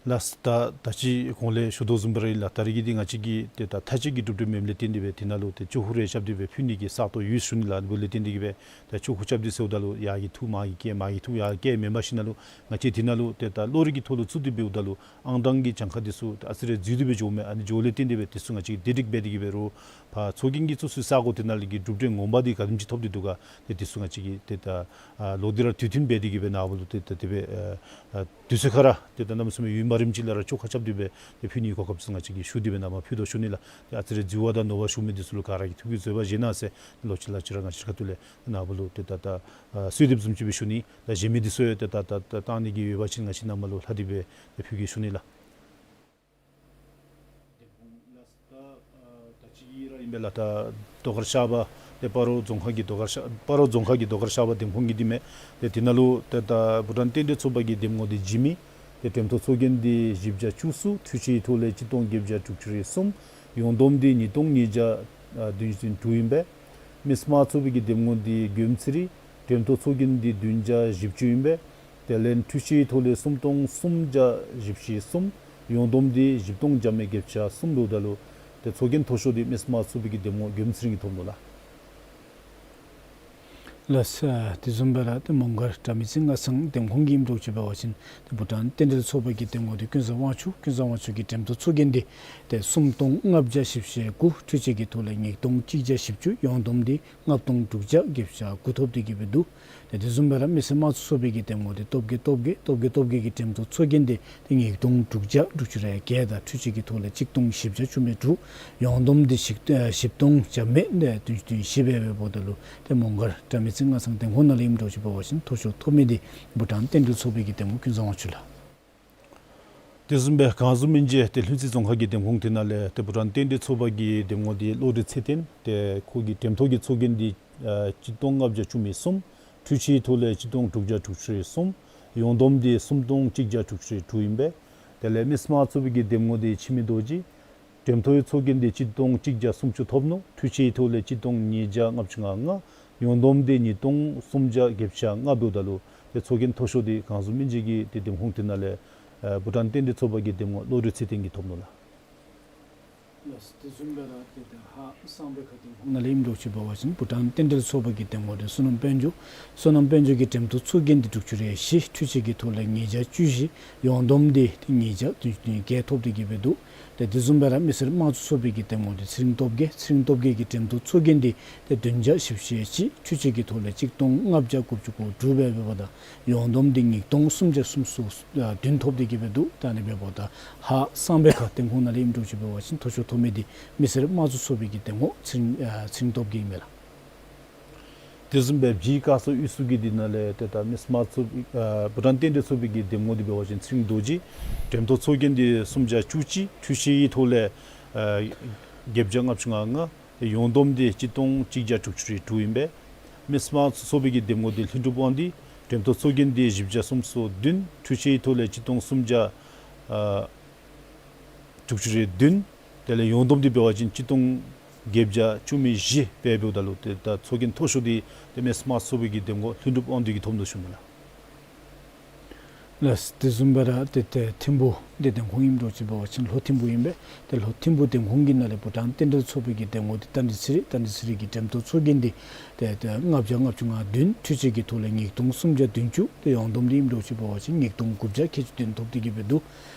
ལགས། ད་ད་ཅི་གོང་ལས་ཞུ་དོ་བཟུམ་སྦེ་ར་ཨིན་ལགས། ད་རིས་ཀྱི་འདི་ང་བཅས་ཀྱི་ཏེ་ད་མཐའ་དཔྱད་ཀྱི་གྲུབ་འབྲས་མེནམ་ལས་བརྟེན་ཏེ་སྦེ་དེ་ནང་ལུ་ཏེ་ཆོ་ག་རེ་རྐྱབ་སྟེ་སྦེ་ཕུལ་ནི་གི་ས་སྟོང་ཡོད་ཞུ་ནི་ལགས། འབདཝ་ལས་བརྟེན་ཏེ་གིས་སྦེ་ད་ཆོ་ག་རྐྱབ་སྟེ་ཟེརཝ་ད་ལུ་ཡར་གྱི་འཐུ་མར་གྱི་བཀལ་མར་གྱི་འཐུ་ཡར་བཀལ་མེན་པར་ཞིནམ་ལས་ང་བཅས་དེ་ནང་ལུ་ཏེ་ད་གློག་རིག་གི་ཐོག་ལུ་བཙུགས་ཏེ་འབདཝ་ད་ལུ་ཨང་གྲངས་ཀྱི་གྱངས་ཁ་འདི་ཚུ་ཨ་ནི་འགྱོཝ་ལས་བརྟེན་ཏེ་སྦེ་དེ་ཚུ་ང་བཅས་ཀྱིས་དེ་སྒྲིག་འབད་དེ་གིས་སྦེ་རོགས་ཕར་ཚོགས་རྒྱན་གྱི་བཙུགས་སའི་ས་གོ་དེ་ནང་ལས་ཀྱི་གྲུབ་འབྲས་ངོ་མ་འདི་ག་དེམ་ཅིག་ཐོབ་སྟེ་འདུག་ག། ཏེ་དེ་ཚུ་ང་བཅས་ཀྱིས་ཏེ་ད་ཨ་ལོག་སྟེ་ར་དུས་མཐུན་འབད་དེ་གིས་སྦེ་ནཱ་བུ་ལུ་ཏེ་ད་དེ་སྦེ་ཨ་ཨ་དུས་ཚོད་ཁར་ར་ཏེ་ད་གནམ་མེད་ས་མེད་ཡུན་མ་རིངམ་ཅིག་ལས་ར་ཆོ་ག་རྐྱབ་སྟེ་སྦེ་ཏེ་ཕུལ་ནི་གི་གོ་སྐབས་ཚུ་ང་བཅས་ཀྱིས་ཞུ་སྟེ་སྦེ་ནཱ་མར་ཕུལ་དོ་ཞུ་ནི་ལགས། ཏེ་ཨ་ཙི་རེ་འཛོལ་བ་དང་ནོར་བ་བྱུང་མི་འདི་ཚུ་ལུ་ག་ར་གིས་ཐུགས་ཀྱིས་བཟོད་པ་བཞེས་གནང་ཟེར་ལོག་ཅི་ལགས་ཅི་ར་ང་བཅས་ཁ་ཐུག་ལས་ནཱ་བུ་ལུ་ཏེ་ད་ད་ཨ་གསོལ་འདེབས་བཟུམ་ཅིག་སྦེ་ཞུ་ནི། ད་གཞན་མི་འདི་ཚུ་ཡང་ཏེ་ད་ད་ད་བཏང་ནི་གི་ཡོད་པ་ཅིན་ང་བཅས་ནཱ་མར་ལུ་ལྷག་སྟེ་སྦེ་ཏེ་ཕུལ་གེ་ཞུ་ནི་ལགས། ད་ཅི་ར་ཨིན་པས་ལགས། ད་ཟློས་གར་ཤར་པ་ཏེ་སྤ་རོ་རྫོང་ཁག་གི་ཟློས་གར་ཤར་སྤ་རོ་རྫོང་ཁག་གི་ཟློས་གར་ཤར་པ་འདེམས་ཁོངས་ཀྱི་འདི་མས། ཏེ་དེ་ནང་ལུ་ཏེ་ད་བྷུ་ཊཱན་རྟེན་འབྲེལ་ཚོགས་པ་གི་འདེམས་ངོ་འདི་འཇིགས་མེད། ཏེ་འགྲེམས་སྟོན་ཚོགས་རྒྱན་འདི་བཞི་བརྒྱ་བཅུ་གསུམ། འཕྲུལ་ཆས་ཀྱི་ཐོག་ལས་གཅིག་སྟོང་བརྒྱད་བརྒྱ་དྲུག་ཅུ་རེ་གསུམ། ཡོངས་བསྡོམས་འདི་ཉིས་སྟོང་ཉིས་བརྒྱ་ཨ་བདུན་ཅུ་དོན་དྲུག་ཨིན་པས། མི་སེར་དམངས་གཙོ་པའི་གི་འདེམས་ངོ་འདི་མགྱོནམ་ཚེ་རིང་། འགྲེམས་སྟོན་ཚོགས་རྒྱན་འདི་བདུན་བརྒྱ་བཞི་བཅུ་ཨིན་པས། དེ་ལས་འཕྲུལ་ཆས་ཀྱི་ཐོག་ལས་སུམ་སྟོང་སུམ་བརྒྱ་བཞི་བཅུ་ཞེ་གསུམ། ཡོངས་བསྡོམས་འདི་བཞི་སྟོང་བརྒྱ་མེད་བརྒྱད་བརྒྱ་གསུམ་འབདཝ་ད་ལུ་ཏེ་ཚོགས་རྒྱན་མཐོ་ཤོས་འདི་མི་སེར་དམངས་གཙོ་པའི་གི་འདེམས་ངོ་མགྱོནམ་ཚེ་རིང་གིས་ཐོབ་ནུག་ལགས། ལགས། དེ་བཟུམ་སྦེ་ར་ཏེ་མོང་སྒར་དགྲ་མེད་རྩེ་རྔ་ཚང་འདེམས་ཁོངས་ཀྱི་ཨིནམ་འདྲཝ་ཅིག་འབད་བ་ཅིན་ཏེ་བྷུ་ཊཱན་རྟེན་འབྲེལ་ཚོགས་པ་གི་འདེམས་ངོ་འདི་ཀུན་བཟང་དབང་ཕྱུག། ཀུན་བཟང་དབང་ཕྱུག་གི་འགྲེམས་སྟོན་ཚོགས་རྒྱན་འདི་ཏེ་སུམ་སྟོང་ལྔ་བརྒྱ་བཞི་བཅུ་ཞེ་དགུ། འཕྲུལ་ཆས་ཀྱི་ཐོག་ལས་ཉིས་སྟོང་གཅིག་བརྒྱ་བཞི་བཅུ། ཡོངས་བསྡོམས་འདི་ལྔ་སྟོང་དྲུག་བརྒྱ་བརྒྱད་བརྒྱ་དགུ་ཐོབ་སྟེ་གིས་སྦེ་འདུག། ཏེ་དེ་བཟུམ་སྦེ་ར་མི་སེར་དམངས་གཙོ་ཚོགས་པའི་གི་འདེམས་ངོ་འདི་སྟོབས་རྒྱས་སྟོབས་རྒྱས་སྟོབས་རྒྱས་སྟོབས་རྒྱས་ཀྱི་འགྲེམས་སྟོན་ཚོགས་རྒྱན་འདི་ཏེ་ཉིས་སྟོང་དྲུག་བརྒྱ་དྲུག་ཅུ་རེ་བརྒྱད་དང་འཕྲུལ་ཆས་ཀྱི་ཐོག་ལས་གཅིག་སྟོང་བཞི་བརྒྱ་བཅུ་མེད་དྲུག། ཡོངས་བསྡོམས་འདི་བཞི་ཨ་བཞི་སྟོང་བརྒྱ་མེད་ནས་བདུན་ཅུ་དོན་བཞི་སྦེ་འབདཝ་ད་ལུ་ཏེ་མོང་སྒར་དགྲ་མེད་རྩེ་རྔ་ཚང་འདེམས་ཁོངས་ནང་ལས་ཨིནམ་འདྲཝ་ཅིག་འབད་བ་ཅིན་མཐོ་ཤོས་ཐོབ་མི་འདི་བྷུ་ཊཱན་རྟེན་འབྲེལ་ཚོགས་པའི་གི་འདེམས་ངོ་ཀུན་བཟང་དབང་ཕྱུག་ལགས། དེ་བཟུམ་སྦེ་གོང་བཟུམ་ཨིན་ཅི། ཏེ་ལྷུན་རྩེ་རྫོང་ཁག་གི་འདེམས་ཁོངས་དེ་ནང་ལས་ཏེ་བྷུ་ཊཱན་རྟེན་འབྲེལ་ཚོགས་པ་གི་འདེམས་ངོ་འདི་བློ་གྲོས་ཚེ་བརྟན། ཏེ་ཁོ་གི་འགྲེམས་སྟོན་གྱི་ཚོགས་རྒྱན་འདི་ཨ་གཅིག་སྟོང་ལྔ་བརྒྱ་བཅུ་མེད་གསུམ། འཕྲུལ་ཆས་ཀྱི་ཐོག་ལས་གཅིག་སྟོང་དྲུག་བརྒྱ་དྲུག་ཅུ་རེ་གསུམ། ཡོངས་བསྡོམས་འདི་སུམ་སྟོང་གཅིག་བརྒྱ་དྲུག་ཅུ་རེ་དྲུག་ཨིན་པས། དེ་ལས་མི་སེར་དམངས་གཙོ་པའི་གི་འདེམས་ངོ་འདི་འཆི་མེད་རྡོ་རྗེ། འགྲེམས་སྟོན་ཚོགས་རྒྱན་འདི་གཅིག་སྟོང་གཅིག་བརྒྱ་སུམ་ཅུ་ཐོབ་ནུག། འཕྲུལ་ཆས་ཀྱི་ཐོག་ལས་གཅིག་སྟོང་ཉིས་བརྒྱ་ལྔ་བཅུ་ང་ལྔ། ཡོངས་བསྡོམས་འདི་ཉིས་སྟོང་སུམ་བརྒྱ་བརྒྱད་བརྒྱ་ལྔ་འབདཝ་ད་ལུ་ཏེ་ཚོགས་རྒྱན་མཐོ་ཤོས་འདི་གོང་བཟུམ་ཨིན་ཅི་གི་ཏེ་འདེམས་ཁོངས་དེ་ནང་ལས་ཨ་བྷུ་ཊཱན་རྟེན་འབྲེལ་ཚོགས་པ་གི་འདེམས་ངོ་བློ་གྲོས་ཚེ་བརྟན་གྱིས་ཐོབ་ནུག་ལགས། ལགས། དེ་བཟུམ་སྦེ་ར་ཏེ་ཏེ་ཧཱ་གསང་སྦས་ཁ་འདེམས་ཁོངས་ནང་ལས་ཨིནམ་འདྲཝ་ཅིག་འབད་བ་ཅིན་བྷུ་ཊཱན་རྟེན་འབྲེལ་ཚོགས་པ་གི་འདེམས་ངོ་འདི་བསོད་ནམས་དཔལ་འབྱོར། བསོད་ནམས་དཔལ་འབྱོར་གྱི་འགྲེམས་སྟོན་ཚོགས་རྒྱན་འདི་དྲུག་ཅུ་རེ་བཞི། འཕྲུལ་ཆས་ཀྱི་ཐོག་ལས་ཉིས་བརྒྱ་བཅུ་བཞི། ཡོངས་བསྡོམས་འདི་ཏེ་ཉིས་བརྒྱ་བདུན་ཅུ་དོན་བརྒྱད་ཐོབ་སྟེ་གིས་སྦེ་འདུག། ཏེ་དེ་བཟུམ་སྦེ་ར་མི་སེར་དམངས་གཙོ་ཚོགས་པའི་གི་འདེམས་ངོ་འདི་ཚེ་རིང་སྟོབས་རྒྱས། ཚེ་རིང་སྟོབས་རྒྱས་ཀྱི་འགྲེམས་སྟོན་ཚོགས་རྒྱན་འདི་ཏེ་བདུན་བརྒྱ་བཞི་བཅུ་ཞེ་གཅིག། འཕྲུལ་ཆས་ཀྱི་ཐོག་ལས་གཅིག་སྟོང་ལྔ་བརྒྱ་དགུ་བཅུ་གོ་དྲུག་སྦེ་འབདཝ་ད་ཡོངས་བསྡོམས་འདི་ཉིས་སྟོང་སུམ་བརྒྱ་སུམ་ཅུ་སོ་ཨ་བདུན་ཐོབ་སྟེ་གིས་སྦེ་འདུག། ད་ཨ་ནི་འབདཝ་ད་ཧཱ་གསང་སྦས་ཁ་འདེམས་ཁོངས་ནང་ལས་ཨིནམ་འདྲཝ་ཅིག་འབད་བ་ཅིན་མཐོ་ཤོས་ཐོབ་མི་འདི་མི་སེར་དམངས་གཙོ་ཚོགས་པའི་གི་འདེམས་ངོ་ཚེ་རིང་ཨ་ཚེ་རིང་སྟོབས་རྒྱས་ཨིན་མས་ལགས། དེ་བཟུམ་སྦེ་བྱིས་སྐར་གསོ་གཡུས་གསོ་གི་འདི་ནང་ལས་ཏེ་ད་མི་སེར་དམངས་གཙོ་ཨ་བྷུ་ཊཱན་རྟེན་འབྲེལ་ཚོགས་པའི་གི་འདེམས་ངོ་འདི་འབད་བ་ཅིན་ཚེ་རིང་རྡོ་རྗེ། འགྲེམས་སྟོན་ཚོགས་རྒྱན་འདི་སུམ་བརྒྱ་བཅུ་གཅིག། འཕྲུལ་ཆས་ཀྱི་ཐོག་ལས་ཨ་བརྒྱད་བརྒྱ་ལྔ་བཅུ་ང་ལྔ། ཡོངས་བསྡོམས་འདི་གཅིག་སྟོང་གཅིག་བརྒྱ་དྲུག་ཅུ་རེ་དྲུག་ཨིན་པས། མི་སེར་དམངས་གཙོ་ཚོགས་པའི་གི་འདེམས་ངོ་འདི་ལྷུན་གྲུབ་དབང་འདུས། འགྲེམས་སྟོན་ཚོགས་རྒྱན་འདི་བཞི་བརྒྱ་སུམ་ཅུ་སོ་བདུན། འཕྲུལ་ཆས་ཀྱི་ཐོག་ལས་གཅིག་སྟོང་སུམ་བརྒྱ་ཨ་དྲུག་ཅུ་རེ་བདུན། དེ་ལས་ཡོངས་བསྡོམས་འདི་འབད་བ་ཅིན་གཅིག་སྟོང་བརྒྱད་བརྒྱ་བཅུ་མེད་བཞི་སྦེ་འབདཝ་ད་ལུ་ཏེ་ད་ཚོགས་རྒྱན་མཐོ་ཤོས་འདི་ཏེ་མི་སེར་དམངས་གཙོ་ཚོགས་པའི་གི་འདེམས་ངོ་ལྷུན་གྲུབ་དབང་འདུས་ཀྱིས་ཐོབ་ནུག་ཞུ་ནི་ལགས། ལགས། དེ་བཟུམ་སྦེ་ར་ཏེ་ཏེ་ཐིམ་ཕུ་འདི་འདེམས་ཁོངས་ཨིནམ་འདྲཝ་ཅིག་འབད་བ་ཅིན་ལྷོ་ཐིམ་ཕུ་ཨིན་པས། ཏེ་ལྷོ་ཐིམ་ཕུ་འདེམས་ཁོངས་ཀྱི་ནང་ལས་བྷུ་ཊཱན་རྟེན་འབྲེལ་ཚོགས་པའི་གི་འདེམས་ངོ་འདི་རྟ་མགྲིན་ཚེ་རིང་། རྟ་མགྲིན་ཚེ་རིང་གི་འགྲེམས་སྟོན་ཚོགས་རྒྱན་འདི་ཏེ་ཏེ་ལྔ་བརྒྱ་ལྔ་བཅུ་ང་བདུན། འཕྲུལ་ཆས་ཀྱི་ཐོག་ལས་ཉིས་སྟོང་སུམ་བརྒྱ་བདུན་ཅུ། ཏེ་ཡོངས་བསྡོམས་འདི་ཨིནམ་འདྲཝ་ཅིག་འབད་བ་ཅིན་ཉིས་སྟོང་དགུ་བརྒྱ་ཁལ་གཅིག་བདུན་ཐོབ་སྟེ་གིས་སྦེ་འདུག།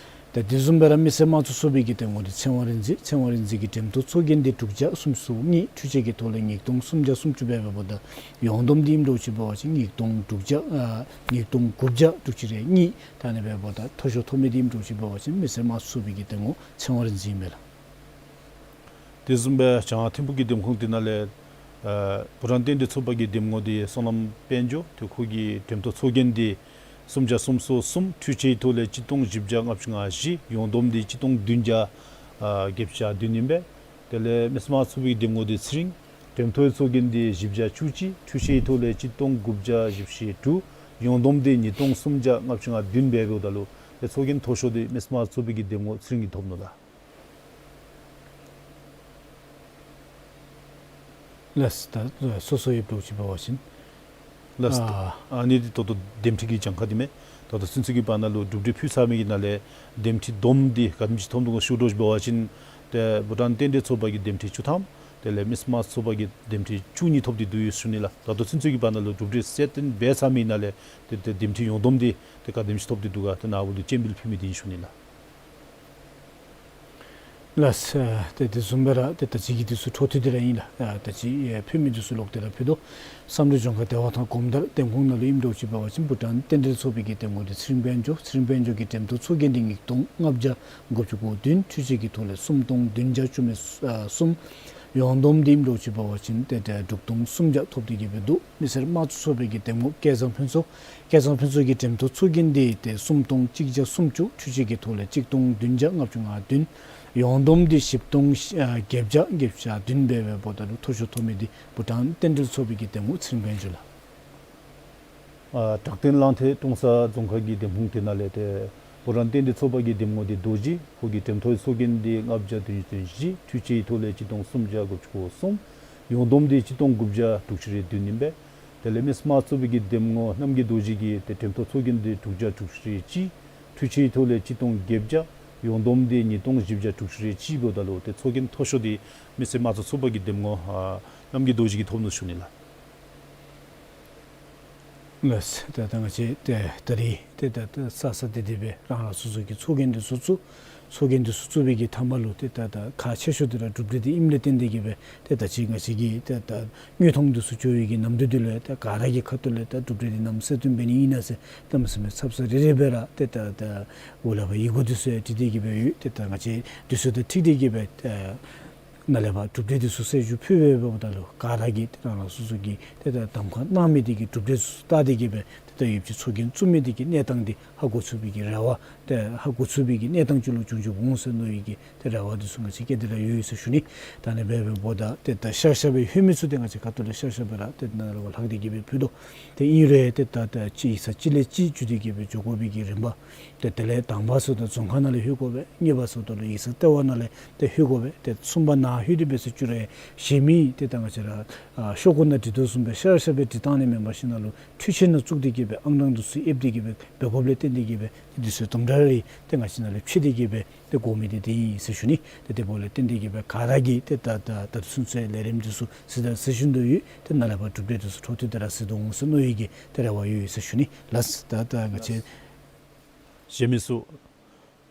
ཏེ་དེ་བཟུམ་སྦེ་ར་མི་སེར་དམངས་གཙོ་ཚོགས་པའི་གི་འདེམས་ངོ་འདི་ཚེ་དབང་རིག་འཛིན། ཚེ་དབང་རིག་འཛིན་གྱི་འགྲེམས་སྟོན་ཚོགས་རྒྱན་འདི་དྲུག་བརྒྱ་སུམ་ཅུ་སོ་གཉིས། འཕྲུལ་ཆས་ཀྱི་ཐོག་ལས་ཉིས་སྟོང་སུམ་བརྒྱ་སུམ་ཅུ་སྦེ་འབདཝ་ད་ཡོངས་བསྡོམས་འདི་ཨིནམ་འདྲཝ་ཅིག་འབད་བ་ཅིན་ཉིས་སྟོང་དྲུག་བརྒྱ་ཨ་ཉིས་སྟོང་དགུ་བརྒྱ་དྲུག་ཅུ་རེ་གཉིས། ད་ཨ་ནི་འབདཝ་ད་མཐོ་ཤོས་ཐོབ་མི་འདི་ཨིནམ་འདྲཝ་ཅིག་འབད་བ་ཅིན་མི་སེར་དམངས་གཙོ་ཚོགས་པའི་གི་འདེམས་ངོ་ཚེ་དབང་རིག་འཛིན་ཨིན་མས་ལགས། དེ་བཟུམ་སྦེ་བྱང་ཐིམ་ཕུ་གི་འདེམས་ཁོངས་དེ་ནང་ལས་ཨ་བྷུ་ཊཱན་རྟེན་འབྲེལ་ཚོགས་པ་གི་འདེམས་ངོ་འདི་བསོད་ནམས་དཔལ་འབྱོར། ཏེ་ཁོ་གི་འགྲེམས་སྟོན་ཚོགས་རྒྱན་འདི་སུམ་བརྒྱ་སུམ་ཅུ་སོ་གསུམ། འཕྲུལ་ཆས་ཀྱི་ཐོག་ལས་གཅིག་སྟོང་བཞི་བརྒྱ་ལྔ་བཅུ་ང་བཞི། ཡོངས་བསྡོམས་འདི་གཅིག་སྟོང་བདུན་བརྒྱ་ཨ་བརྒྱད་བརྒྱ་བདུན་ཨིན་པས། དེ་ལས་མི་སེར་དམངས་གཙོ་ཚོགས་པའི་གི་འདེམས་ངོ་འདི་ཚེ་རིང་། འགྲེམས་སྟོན་ཚོགས་རྒྱན་འདི་བཞི་བརྒྱ་བཅུ་གཅིག། འཕྲུལ་ཆས་ཀྱི་ཐོག་ལས་གཅིག་སྟོང་དགུ་བརྒྱ་བཞི་བཅུ་ཞེ་དྲུག། ཡོངས་བསྡོམས་འདི་ཉིས་སྟོང་སུམ་བརྒྱ་ལྔ་བཅུ་ང་བདུན་སྦེ་འབདཝ་ད་ལུ་ཏེ་ཚོགས་རྒྱན་མཐོ་ཤོས་འདི་མི་སེར་དམངས་གཙོ་ཚོགས་པའི་གི་འདེམས་ངོ་ཚེ་རིང་གིས་ཐོབ་ནུག་ལགས། ལགས། ད་སོ་སོ་ཡོདཔ་འདྲཝ་ཅིག་འབད་བ་ཅིན་ ལགས། ཨ་ཨ་ནི་འདི་ད་ལྟོ་འདེམས་ཁྲི་གི་གྱངས་ཁ་འདི་མས། ད་ལྟོ་ཚུན་ཚོད་ཀྱི་བར་ན་ལུ་གྲུབ་འབྲས་ཕུལ་ཚར་མི་གི་ནང་ལས་འདེམས་ཁྲི་བསྡོམས་འདི་ག་དེམ་ཅིག་ཐོབ་ནུག་གོ་ཞུ་དོ་ཞུ་བ་ཅིན་ཏེ་བྷུ་ཊཱན་རྟེན་འབྲེལ་ཚོགས་པ་གིས་འདེམས་ཁྲི་བཅུ་ཐམ། དེ་ལས་མི་སེར་དམངས་གཙོ་ཚོགས་པ་གིས་འདེམས་ཁྲི་བཅུ་གཉིས་ཐོབ་སྟེ་འདུག་ཡོད་ཞུ་ནི་ལགས། ད་ལྟོ་ཚུན་ཚོད་ཀྱི་བར་ན་ལུ་གྲུབ་འབྲས་གསལ་སྟོན་འབད་ཚར་མི་ནང་ལས་ཏེ་ཏེ་འདེམས་ཁྲི་ཡོངས་བསྡོམས་འདི་ཏེ་ག་དེམ་ཅིག་ཐོབ་སྟེ་འདུག་ག་ཏེ་ནཱ་བུ་ལུ་སྤྱན་འབུལ་ཕུལ་མི་འདི་ཨིན་ཞུ་ནི་ལགས། ལགས། ཏེ་དེ་བཟུམ་སྦེ་ར་ཏེ་ད་ཅི་གི་འདི་ཚུ་འཕྲོ་མཐུད་དེ་ར་ཨིན་ལགས། ད་ཅི་ཕུལ་མི་འདི་ཚུ་ལོག་སྟེ་ར་ཕུལ་དོ། བསམ་གྲུབ་ལྗོངས་མཁར་བདེ་བ་ཐང་གོམ་དར་འདེམས་ཁོངས་ནང་ལུ་ཨིནམ་འདྲཝ་ཅིག་འབད་བ་ཅིན་བྷུ་ཊཱན་རྟེན་འབྲེལ་ཚོགས་པའི་གི་འདེམས་ངོ་འདི་ཚེ་རིང་དཔལ་འབྱོར། ཚེ་རིང་དཔལ་འབྱོར་གྱི་འགྲེམས་སྟོན་ཚོགས་རྒྱན་འདི་ཉིས་སྟོང་ལྔ་བརྒྱ་དགུ་བཅུ་གོ་བདུན། འཕྲུལ་ཆས་ཀྱི་ཐོག་ལས་སུམ་སྟོང་བདུན་བརྒྱ་བཅུ་མེད་གསུམ། ཡོངས་བསྡོམས་འདི་ཨིནམ་འདྲཝ་ཅིག་འབད་བ་ཅིན་ཏེ་ཏེ་དྲུག་སྟོང་སུམ་བརྒྱ་ཐོབ་སྟེ་གི་སྦེ་འདུག། མི་སེར་དམངས་གཙོ་ཚོགས་པའི་གི་འདེམས་ངོ་སྐལ་བཟང་ཕུན་ཚོགས། སྐལ་བཟང་ཕུན་ཚོགས་ཀྱི་འགྲེམས་སྟོན་ཚོགས་རྒྱན་འདི་ཏེ་སུམ་སྟོང་གཅིག་བརྒྱ་སུམ་ཅུ། འཕྲུལ་ཆས་ཀྱི་ཐོག་ལས་གཅིག་སྟོང་བདུན་བརྒྱ་ལྔ་བཅུ་ང་བདུན། ཡོངས་བསྡོམས་འདི་བཞི་སྟོང་ཨ་བརྒྱད་བརྒྱ་བརྒྱད་ཅུ་གྱ་བདུན་འབད་བའི་འབདཝ་ད་ལུ་མཐོ་ཤོས་ཐོབ་མི་འདི་བྷུ་ཊཱན་རྟེན་འབྲེལ་ཚོགས་པའི་གི་འདེམས་ངོ་ཚེ་རིང་དཔལ་འབྱོར་ལགས། ཨ་བྲག་སྟེང་གླང་མཐིལ་ཀྲོང་གསར་རྫོང་ཁག་གི་འདེམས་ཁོངས་དེ་ནང་ལས་ཏེ་བྷུ་ཊཱན་རྟེན་འབྲེལ་ཚོགས་པ་གི་འདེམས་ངོ་འདི་རྡོ་རྗེ། ཁོ་གི་འགྲེམས་སྟོན་ཚོགས་རྒྱན་འདི་ལྔ་བརྒྱ་བདུན་ཅུ་དོན་བཞི། འཕྲུལ་ཆས་ཀྱི་ཐོག་ལས་གཅིག་སྟོང་སུམ་བརྒྱ་དགུ་བཅུ་གོ་གསུམ། ཡོངས་བསྡོམས་འདི་གཅིག་སྟོང་དགུ་བརྒྱ་དྲུག་ཅུ་རེ་བདུན་ཨིན་པས། དེ་ལས་མི་སེར་དམངས་གཙོ་ཚོགས་པའི་གི་འདེམས་ངོ་རྣམ་རྒྱལ་རྡོ་རྗེ་གི་ཏེ་འགྲེམས་སྟོན་ཚོགས་རྒྱན་འདི་དྲུག་བརྒྱ་དྲུག་ཅུ་རེ་གཅིག། འཕྲུལ་ཆས་ཀྱི་ཐོག་ལས་གཅིག་སྟོང་བརྒྱད་བརྒྱ། ཡོངས་བསྡོམས་འདི་ཉིས་སྟོང་བཞི་བརྒྱ་དྲུག་ཅུ་རེ་གཅིག་འབདཝ་ད་ལུ་ཏེ་ཚོགས་རྒྱན་མཐོ་ཤོས་འདི་མི་སེར་དམངས་གཙོ་ཚོགས་པ་གི་འདེམས་ངོ་ཨ་རྣམ་རྒྱལ་རྡོ་རྗེ་གིས་ཐོབ་ནུག་ཞུ་ནི་ལགས། ལགས། ད་ད་ང་བཅས་ཏེ་ད་རིས་ཏེ་ད་ད་ས་ས་ཏེ་དེ་སྦེ་རང་རང་སོ་སོ་གི་ཚོགས་རྒྱན་འདི་ཚུ་བཙུགས། ཚོགས་རྒྱན་འདི་ཚུ་བཙུགས་པའི་གི་མཐའ་མ་ལུ་ཏེ་ད་ད་ཁག་ཆེ་ཤོས་འདི་ར་གྲུབ་འབྲས་འདི་ཨིནམ་ལས་བརྟེན་ཏེ་གི་སྦེ་ཏེ་ད་ཅི་ང་བཅས་ཀྱི་ཏེ་ད་དངོས་མཐོང་འདི་ཚུ་འགྱོ་བའི་གི་ནམ་དུས་འདི་ལུ་ཏེ་ག་ར་གི་ཁ་ཐུག་ལས་ད་གྲུབ་འབྲས་འདི་ནམ་གསལ་སྟོན་འབད་ནི་ཨིན་ན་ཟེར་གནམ་མེད་ས་མེད་ཚབ་ཚ་རེ་རེ་སྦེ་ར་ཏེ་ད་ད་འོག་ལས་ཕར་ཡི་གུ་འདི་ཚུ་ཡང་བྲིས་ཏེ་གི་སྦེ་ཡོད། ཏེ་ད་ང་བཅས་འདི་ཚུ་དང་འཁྲིལ་ཏེ་གི་སྦེ་ཏེ་ནཱ་ལས་ཕར་གྲུབ་འབྲས་འདི་ཚུ་གསལ་ཞུ་ཕུལ་བའི་འབདཝ་ད་ལུ་ག་ར་གིས་ཏེ་རང་རང་སོ་སོ་གིས་ཏེ་ད་གདམ་ཁ་གནང་མི་འདི་གི་གྲུབ་འབྲས་ཚུ་བལྟ་སྟེ་གི་སྦེ་ཏེ་ད་ཡོདཔ་ཅིག་ཚོགས་རྒྱན་བཙུགས་མི་འདི་གི་གནས་སྟངས་འདི་ཧ་གོ་ཚུགས་པའི་གི་རེ་བ་ཏེ་ཧ་གོ་ཚུགས་པའི་གི་གནས་སྟངས་ཅིག་ལུ་བྱུང་བྱུངམ་འོང་ཟེར་མནོ་བའི་གི་ཏེ་རེ་བ་འདི་ཚུ་ང་བཅས་བསྐྱེད་དེ་ར་ཡོད་ཟེར་ཞུ་ནི། ད་ཨ་ནི་འབད་བའི་འབདཝ་ད་ཏེ་ད་ཤར་ཤར་སྦེ་ལྷོད་མི་ཚུ་ཏེ་ང་བཅས་ཁ་ཐུག་ལས་ཤར་ཤར་སྦེ་ར་ཏེ་ནཱ་ལས་ཕར་ལྷག་སྟེ་གི་སྦེ་ཕུལ་དོ། ཏེ་ཨིན་རུང་ཏེ་ད་ད་ཅིག་ཡིག་ཚང་གཅིག་ལས་གཅིག་བརྒྱུད་དེ་གི་སྦེ་འགྱོ་དགོ་པའི་གི་རིམ་པ་ཏེ་དེ་ལས་དང་པ་ཟེརཝ་ད་རྫོང་ཁག་ནང་ལས་ལྷོད་དགོ་པས། གཉིས་པ་ཟེརཝ་ད་ལུ་ཡིག་ཚང་ལྟེ་བ་ནང་ལས་ཏེ་ལྷོད་དགོ་པས། ཏེ་གསུམ་པ་ནཱ་ལྷོད་དེ་འབད་ཟེར་བཅུག་རུང་གཞན་མི་ཏེ་ད་ང་བཅས་ར་ཨ་ཤོག་གུ་ནང་བྲིས་དོ་བཟུམ་སྦེ་ཤར་ཤར་སྦེ་བྲིས་བཏང་ནི་མེན་པར་ཞིན་ན་ལུ་འཕྲུལ་ཆས་ནང་བཙུགས་ཏེ་གི་སྦེ་ཨང་གྲངས་འདི་ཚུ་ཨེབ་སྟེ་གི་སྦེ་འབད་དགོཔ་ལས་བརྟེན་ཏེ་གི་སྦེ་ཏེ་འདི་ཚུ་དུམ་གྲ་རེ་ཏེ་ང་བཅས་ནཱ་ལས་ཕྱེ་སྟེ་གི་སྦེ་ཏེ་དགོ་མི་འདི་དེ་ཨིན་ཟེར་ཞུ་ནི། ཏེ་དེ་འབདཝ་ལས་བརྟེན་ཏེ་གི་སྦེ་ག་ར་གིས་ཏེ་ད་ད་ད་ཚུན་ཚོད་ལས་རིམ་འདི་ཚུ་གཟིགས་དང་གཟིགས་བཞིན་དུ་ཡོད། ཏེ་ནཱ་ལས་ཕར་གྲུབ་འབྲས་འདི་ཚུ་འཕྲོ་མཐུད་དེ་ར་གཟིགས་དོ་འོང་ཟེར་མནོ་བའི་གི་ཏེ་རེ་བ་ཡོད་ཟེར་ཞུ་ནི་ལགས། ད་ད་ང་བཅས་གཞན་མི་ཚུ་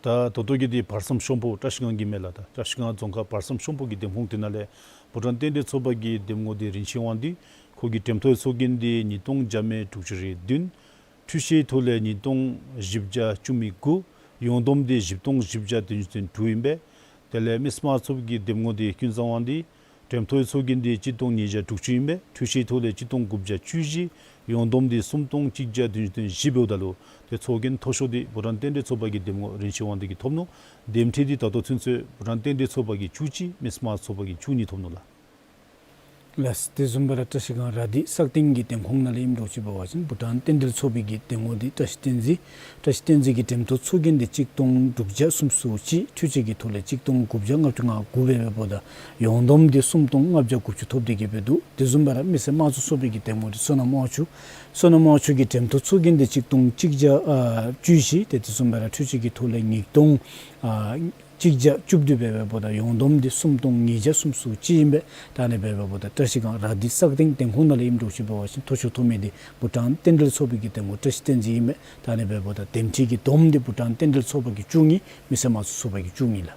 ད་ད་ལྟོ་གི་འདི་བར་གསུམ་ཤོམ་པོ་བཀྲ་ཤིས་སྒང་གི་མས་ལགས། ད་བཀྲ་ཤིས་སྒང་རྫོང་ཁག་བར་གསུམ་ཤོམ་པོ་གི་འདེམས་ཁོངས་དེ་ནང་ལས་བྷུ་ཊཱན་རྟེན་འབྲེལ་ཚོགས་པ་གི་འདེམས་ངོ་འདི་རིན་ཆེན་དབང་འདུས། ཁོ་གི་འགྲེམས་སྟོན་ཚོགས་རྒྱན་འདི་ཉིས་སྟོང་བརྒྱ་མེད་དྲུག་ཅུ་རེ་བདུན། འཕྲུལ་ཆས་ཐོག་ལས་ཉིས་སྟོང་བཞི་བརྒྱ་བཅུ་མེད་དགུ། ཡོངས་བསྡོམས་འདི་བཞི་སྟོང་བཞི་བརྒྱ་བདུན་ཅུ་དོན་དྲུག་ཨིན་པས། དེ་ལས་མི་སེར་དམངས་གཙོ་གི་འདེམས་ངོ་འདི་ཀུན་བཟང་དབང་འདུས། འགྲེམས་སྟོན་ཚོགས་རྒྱན་འདི་གཅིག་སྟོང་ཉིས་བརྒྱ་དྲུག་ཅུ་ཨིན་པས། འཕྲུལ་ཆས་ཐོག་ལས་གཅིག་སྟོང་དགུ་བརྒྱ་བཅུ་བཞི། ཡོངས་བསྡོམས་འདི་སུམ་སྟོང་གཅིག་བརྒྱ་བདུན་ཅུ་དོན་བཞི་འབདཝ་ད་ལུ་ཏེ་ཚོགས་རྒྱན་མཐོ་ཤོས་འདི་བྷུ་ཊཱན་རྟེན་འབྲེལ་ཚོགས་པ་གི་འདེམས་ངོ་རིན་ཆེན་དབང་འདུས་ཀྱིས་ཐོབ་ནུག། འདེམས་ཁྲི་འདི་ད་ལྟོ་ཚུན་ཚོད་བྷུ་ཊཱན་རྟེན་འབྲེལ་ཚོགས་པ་གིས་བཅུ་གཅིག། མི་སེར་དམངས་གཙོ་ཚོགས་པ་གིས་བཅུ་གཉིས་ཐོབ་ནུག་ལགས། ལགས། དེ་བཟུམ་སྦེ་ར་བཀྲ་ཤིས་སྒང་ར་དྷི་སག་སྟེང་གི་འདེམས་ཁོངས་ནང་ལས་ཨིནམ་འདྲཝ་ཅིག་འབད་བ་ཅིན་བྷུ་ཊཱན་རྟེན་འབྲེལ་ཚོགས་པའི་གི་འདེམས་ངོ་འདི་བཀྲ་ཤིས་བསྟན་འཛིན། བཀྲ་ཤིས་བསྟན་འཛིན་གྱི་འགྲེམས་སྟོན་ཚོགས་རྒྱན་འདི་གཅིག་སྟོང་དྲུག་བརྒྱ་སུམ་ཅུ་སོ་གཅིག། འཕྲུལ་ཆས་ཀྱི་ཐོག་ལས་གཅིག་སྟོང་དགུ་བརྒྱ་ལྔ་བཅུ་ང་དགུ་འབད་བའི་འབདཝ་ད་ཡོངས་བསྡོམས་འདི་སུམ་སྟོང་ལྔ་བརྒྱ་དགུ་བཅུ་ཐོབ་སྟེ་གི་སྦེ་འདུག། དེ་བཟུམ་སྦེ་ར་མི་སེར་དམངས་གཙོ་ཚོགས་པའི་གི་འདེམས་ངོ་འདི་བསོད་ནམས་དབང་ཕྱུག། བསོད་ནམས་དབང་ཕྱུག་གི་འགྲེམས་སྟོན་ཚོགས་རྒྱན་འདི་གཅིག་སྟོང་གཅིག་བརྒྱ་ཨ་བཅུ་བཞི། ཏེ་དེ་བཟུམ་སྦེ་ར་འཕྲུལ་ཆས་ཀྱི་ཐོག་ལས་ཉིས་སྟོང་ཨ་གཅིག་བརྒྱ་བཅུ་བདུན་འབད་བའི་འབདཝ་ད་ཡོངས་བསྡོམས་འདི་སུམ་སྟོང་ཉིས་བརྒྱ་སུམ་ཅུ་སོ་གཅིག་ཨིན་པས། ད་ཨ་ནི་འབད་བའི་འབདཝ་ད་བཀྲ་ཤིས་སྒང་ར་དྷི་སག་སྟེང་འདེམས་ཁོངས་ནང་ལས་ཨིནམ་འདྲཝ་ཅིག་འབད་བ་ཅིན་མཐོ་ཤོས་ཐོབ་མི་འདི་བྷུ་ཊཱན་རྟེན་འབྲེལ་ཚོགས་པའི་གི་འདེམས་ངོ་བཀྲ་ཤིས་བསྟན་འཛིན་ཨིན་པས། ད་ཨ་ནི་འབད་བའི་འབདཝ་ད་འདེམས་ཁྲི་གི་བསྡོམས་འདི་བྷུ་ཊཱན་རྟེན་འབྲེལ་ཚོགས་པ་གིས་བཅུ་གཉིས། མི་སེར་དམངས་གཙོ་ཚོགས་པ་གིས་བཅུ་གཉིས་ལགས།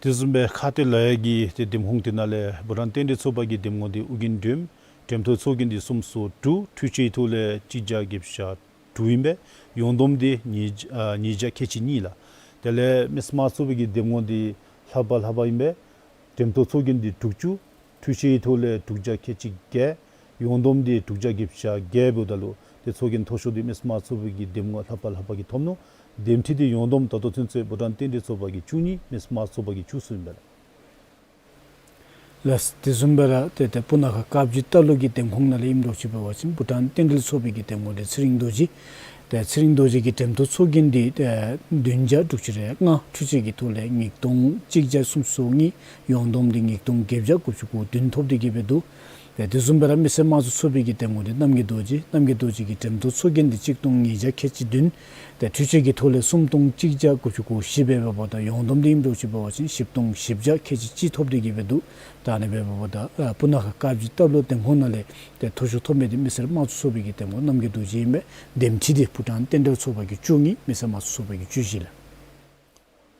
དེ་བཟུམ་སྦེ་ཁ་གཏད་ལ་ཡ་གི་ཏེ་འདེམས་ཁོངས་དེ་ནང་ལས་བྷུ་ཊཱན་རྟེན་འབྲེལ་ཚོགས་པ་གི་འདེམས་ངོ་འདི་ཨོ་རྒྱན་སྒྲོལམ། འགྲེམས་སྟོན་ཚོགས་རྒྱན་འདི་སུམ་ཅུ་སོ་དྲུག། འཕྲུལ་ཆས་ཐོག་ལས་གཅིག་བརྒྱ་བརྒྱད་ཅུ་གྱ་དྲུག་ཨིན་པས། ཡོངས་བསྡོམས་འདི་ཉིས་ཨ་ཉིས་བརྒྱ་ཁལ་གཅིག་གཉིས་ལགས། དེ་ལས་མི་སེར་དམངས་གཙོ་ཚོགས་པའི་གི་འདེམས་ངོ་འདི་ལྷ་པ་ལྷ་པ་ཨིན་པས། འགྲེམས་སྟོན་ཚོགས་རྒྱན་འདི་དྲུག་ཅུ། འཕྲུལ་ཆས་ཐོག་ལས་དྲུག་བརྒྱ་ཁལ་གཅིག་བརྒྱད། ཡོངས་བསྡོམས་འདི་དྲུག་བརྒྱ་བརྒྱད་ཅུ་གྱ་བརྒྱད་འབདཝ་ད་ལུ་ཏེ་ཚོགས་རྒྱན་མཐོ་ཤོས་འདི་མི་སེར་དམངས་གཙོ་ཚོགས་པའི་གི་འདེམས་ངོ་ལྷ་པ་ལྷ་པ་གིས་ཐོབ་ནུག། འདེམས་ཁྲི་འདི་ཡོངས་བསྡོམས་ད་ལྟོ་ཚུན་ཚོད་བྷུ་ཊཱན་རྟེན་འབྲེལ་ཚོགས་པ་གིས་བཅུ་གཉིས། མི་སེར་དམངས་གཙོ་ཚོགས་པ་གིས་བཅུ་གསུམ་ཨིན་པས་ལགས། ལགས། དེ་བཟུམ་སྦེ་ར་ཏེ་ཏེ་སྤུ་ན་ཁ་དཀར་སྦྱིས་རྟ་ལོག་གི་འདེམས་ཁོངས་ནང་ལས་ཨིནམ་འདྲཝ་ཅིག་འབད་བ་ཅིན་བྷུ་ཊཱན་རྟེན་འབྲེལ་ཚོགས་པའི་གི་འདེམས་ངོ་འདི་ཚེ་རིང་རྡོ་རྗེ། ཏེ་ཚེ་རིང་རྡོ་རྗེ་གི་འགྲེམས་སྟོན་ཚོགས་རྒྱན་འདི་ཏེ་བདུན་བརྒྱ་དྲུག་ཅུ་རེ་ལྔ། འཕྲུལ་ཆས་ཀྱི་ཐོག་ལས་ཉིས་སྟོང་གཅིག་བརྒྱ་སུམ་ཅུ་སོ་གཉིས། ཡོངས་བསྡོམས་འདི་ཉིས་སྟོང་བརྒྱད་བརྒྱ་དགུ་བཅུ་གོ་བདུན་ཐོབ་སྟེ་གི་སྦེ་འདུག། ཏེ་དེ་བཟུམ་སྦེ་ར་མི་སེར་དམངས་གཙོ་ཚོགས་པའི་གི་འདེམས་ངོ་འདི་རྣམ་རྒྱལ་རྡོ་རྗེ། རྣམ་རྒྱལ་རྡོ་རྗེ་གི་འགྲེམས་སྟོན་ཚོགས་རྒྱན་འདི་གཅིག་སྟོང་ཉིས་བརྒྱ་ཁལ་གཅིག་བདུན། ཏེ་འཕྲུལ་ཆས་ཀྱི་ཐོག་ལས་སུམ་སྟོང་གཅིག་བརྒྱ་དགུ་བཅུ་གོ་བཞི་འབད་བ་འབདཝ་ད་ཡོངས་བསྡོམས་འདི་ཨིནམ་འདྲཝ་ཅིག་འབད་བ་ཅིན་བཞི་སྟོང་བཞི་བརྒྱ་ཁལ་གཅིག་གཅིག་ཐོབ་སྟེ་གི་སྦེ་འདུག། ད་ཨ་ནི་འབད་བ་འབདཝ་ད་ཨ་སྤུ་ན་ཁ་དཀར་སྦྱིས་སྟབས་ལོག་འདེམས་ཁོངས་ནང་ལས་ཏེ་མཐོ་ཤོས་ཐོབ་མི་འདི་མི་སེར་དམངས་གཙོ་ཚོགས་པའི་གི་འདེམས་ངོ་རྣམ་རྒྱལ་རྡོ་རྗེ་ཨིན་པས། འདེམས་ཁྲི་འདི་བྷུ་ཊཱན་རྟེན་འབྲེལ་ཚོགས་པ་གིས་བཅུ་གཉིས། མི་སེར་དམངས་གཙོ་ཚོགས་པ་གིས་བཅུ་བཞི་ལགས།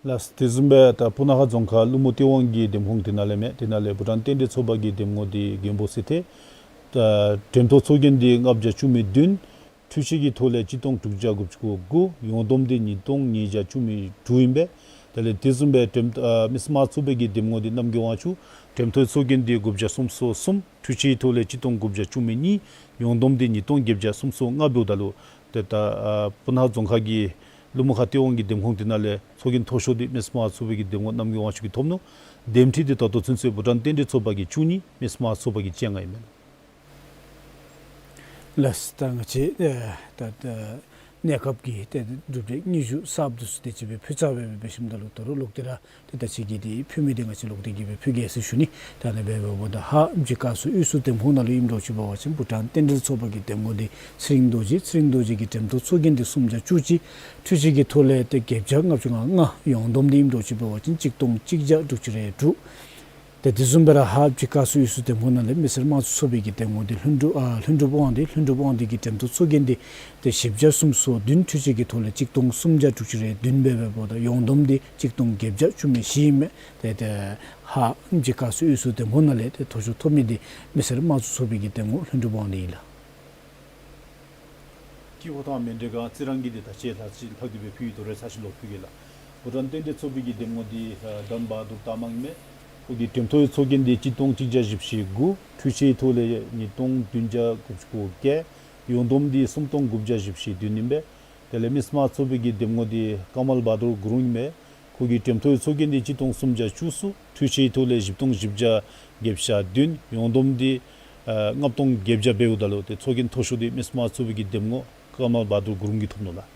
ལགས། དེ་བཟུམ་སྦེ་ད་སྤུ་ན་ཁ་རྫོང་ཁག་ཀླུ་མོ་སྟེས་དབང་གི་འདེམས་ཁོངས་དེ་ནང་ལས་མས། དེ་ནང་ལས་བྷུ་ཊཱན་རྟེན་འབྲེལ་ཚོགས་པ་གི་འདེམས་ངོ་འདི་རྒན་པོ་ཟེར་ཏེ། ད་འགྲེམས་སྟོན་ཚོགས་རྒྱན་འདི་ལྔ་བརྒྱ་བཅུ་མེད་བདུན། འཕྲུལ་ཆས་ཀྱི་ཐོག་ལས་གཅིག་སྟོང་དྲུག་བརྒྱ་དགུ་བཅུ་གོ་དགུ། ཡོངས་བསྡོམས་འདི་ཉིས་སྟོང་ཉིས་བརྒྱ་བཅུ་མེད་དྲུག་ཨིན་པས། དེ་ལས་དེ་བཟུམ་སྦེ་འགྲེམས་ཨ་མི་སེར་དམངས་གཙོ་ཚོགས་པའི་གི་འདེམས་ངོ་འདི་རྣམ་རྒྱལ་དབང་ཕྱུག། འགྲེམས་སྟོན་ཚོགས་རྒྱན་འདི་དགུ་བརྒྱ་སུམ་ཅུ་སོ་གསུམ། འཕྲུལ་ཆས་ཐོག་ལས་གཅིག་སྟོང་དགུ་བརྒྱ་བཅུ་མེད་གཉིས། ཡོངས་བསྡོམས་འདི་ཉིས་སྟོང་བརྒྱད་བརྒྱ་སུམ་ཅུ་སོ་ལྔ་འབདཝ་ད་ལུ། ཏེ་ད་ཨ་སྤུ་ན་ཁ་རྫོང་ཁག་གི་ཀླུ་མོ་ཁ་སྟེས་དབང་གི་འདེམས་ཁོངས་དེ་ནང་ལས་ཚོགས་རྒྱན་མཐོ་ཤོས་འདི་མི་སེར་དམངས་གཙོ་ཚོགས་པའི་གི་འདེམས་ངོ་རྣམ་རྒྱལ་དབང་ཕྱུག་གིས་ཐོབ་ནུག། འདེམས་ཁྲི་འདི་ད་ལྟོ་ཚུན་ཚོད་བྷུ་ཊཱན་རྟེན་འབྲེལ་ཚོགས་པ་གིས་བཅུ་གཉིས། མི་སེར་དམངས་གཙོ་ཚོགས་པ་གིས་བཅོ་ལྔ་ཨིན་མས། ལགས། ད་ང་བཅས་ཨེ་ད་ད་གནས་སྐབས་ཀྱི་ཏེ་གྲུབ་འབྲས་སྙན་ཞུ་གསརཔ་འདི་ཚུ་དེ་ཅིག་སྦེ་ཕུལ་ཚར་བའི་སྦེ་ཞིནམ་ད་ལུ་ད་རུང་ལོག་སྟེ་ར་ཏེ་ད་ཅི་གི་འདི་ཕུལ་མི་འདི་ང་བཅས་ལོག་སྟེ་གི་སྦེ་ཕུལ་གེ་ཟེར་ཞུ་ནི། ད་ཨ་ནི་འབད་བ་འབདཝ་ད་ཧཱ་འབྱེལ་དཀར་མཛེས་དབུས་སུ་འདེམས་ཁོངས་ནང་ལུ་ཨིནམ་འདྲཝ་ཅིག་འབད་བ་ཅིན་བྷུ་ཊཱན་རྟེན་འབྲེལ་ཚོགས་པ་གི་འདེམས་ངོ་འདི་ཚེ་རིང་རྡོ་རྗེ། ཚེ་རིང་རྡོ་རྗེ་གི་འགྲེམས་སྟོན་ཚོགས་རྒྱན་འདི་སུམ་བརྒྱ་བཅུ་གཅིག། འཕྲུལ་ཆས་ཀྱི་ཐོག་ལས་ཏེ་བརྒྱད་བརྒྱ་ལྔ་བཅུ་ང་ལྔ། ཡོངས་བསྡོམས་འདི་ཨིནམ་འདྲཝ་ཅིག་འབད་བ་ཅིན་གཅིག་སྟོང་གཅིག་བརྒྱ་དྲུག་ཅུ་རེ་དྲུག། ཏེ་དེ་བཟུམ་སྦེ་ར་ཧཱ་འབྱེལ་དཀར་མཛེས་དབུས་སུ་འདེམས་ཁོངས་ནང་ལས་མི་སེར་དམངས་གཙོ་ཚོགས་པའི་གི་འདེམས་ངོ་འདི་ལྷུན་གྲུབ་ཨ་ལྷུན་གྲུབ་དབང་འདུས། ལྷུན་གྲུབ་དབང་འདུས་ཀྱི་འགྲེམས་སྟོན་ཚོགས་རྒྱན་འདི་ཏེ་བཞི་བརྒྱ་སུམ་ཅུ་སོ་བདུན། འཕྲུལ་ཆས་ཀྱི་ཐོག་ལས་གཅིག་སྟོང་སུམ་བརྒྱ་དྲུག་ཅུ་རེ་བདུན་འབད་བ་འབདཝ་ད་ཡོངས་བསྡོམས་འདི་གཅིག་སྟོང་བརྒྱད་བརྒྱ་བཅུ་མེད་བཞི་ཨིན་མས། ཏེ་ཏེ་ཧཱ་འབྱེལ་དཀར་མཛེས་དབུས་སུ་འདེམས་ཁོངས་ནང་ལས་ཏེ་མཐོ་ཤོས་ཐོབ་མི་འདི་མི་སེར་དམངས་གཙོ་ཚོགས་པའི་གི་འདེམས་ངོ་ལྷུན་གྲུབ་དབང་འདུས་ཨིན་ལགས། དཀྱིལ་འཁོར་དང་མཎྜལ་ཁང་རྩི་རང་གི་འདི་ད་ཅི་ལྷག་ཅི་ལྷག་སྟེ་སྦེ་ཕུལ་ཡི། དོ་རུང་ཚར་ཅིག་ལོག་ཕུལ་གེ་ལགས། བྷུ་ཊཱན་རྟེན་འབྲེལ་ཚོགས་པའི་གི་འདེམས་ངོ་འདི་ཨ་དྷན་བྷ་དུར་སྟག་མང་ཨིན་མས། ཁོ་གི་འགྲེམས་སྟོན་ཚོགས་རྒྱན་འདི་གཅིག་སྟོང་གཅིག་བརྒྱ་བཞི་བཅུ་ཞེ་དགུ། འཕྲུལ་ཆས་ཐོག་ལས་ཉིས་སྟོང་བདུན་བརྒྱ་དགུ་བཅུ་གོ་བརྒྱད། ཡོངས་བསྡོམས་འདི་སུམ་སྟོང་དགུ་བརྒྱ་བཞི་བཅུ་ཞེ་བདུན་ཨིན་པས། དེ་ལས་མི་སེར་དམངས་གཙོ་ཚོགས་པའི་གི་འདེམས་ངོ་འདི་ཀ་མལ་བྷ་དུར་གུ་རུང་ཨིན་མས། ཁོ་གི་འགྲེམས་སྟོན་ཚོགས་རྒྱན་འདི་གཅིག་སྟོང་སུམ་བརྒྱ་བཅུ་གསུམ། འཕྲུལ་ཆས་ཐོག་ལས་བཞི་སྟོང་བཞི་བརྒྱ་བརྒྱད་བརྒྱ་བདུན། ཡོངས་བསྡོམས་འདི་ཨ་ལྔ་སྟོང་བརྒྱད་བརྒྱ་འབདཝ་ད་ལུ་ཏེ་ཚོགས་རྒྱན་མཐོ་ཤོས་འདི་མི་སེར་དམངས་གཙོ་ཚོགས་པའི་གི་འདེམས་ངོ་ཀ་མལ་བྷ་དུར་གུ་རུང་གིས་ཐོབ་ནུག་ལགས།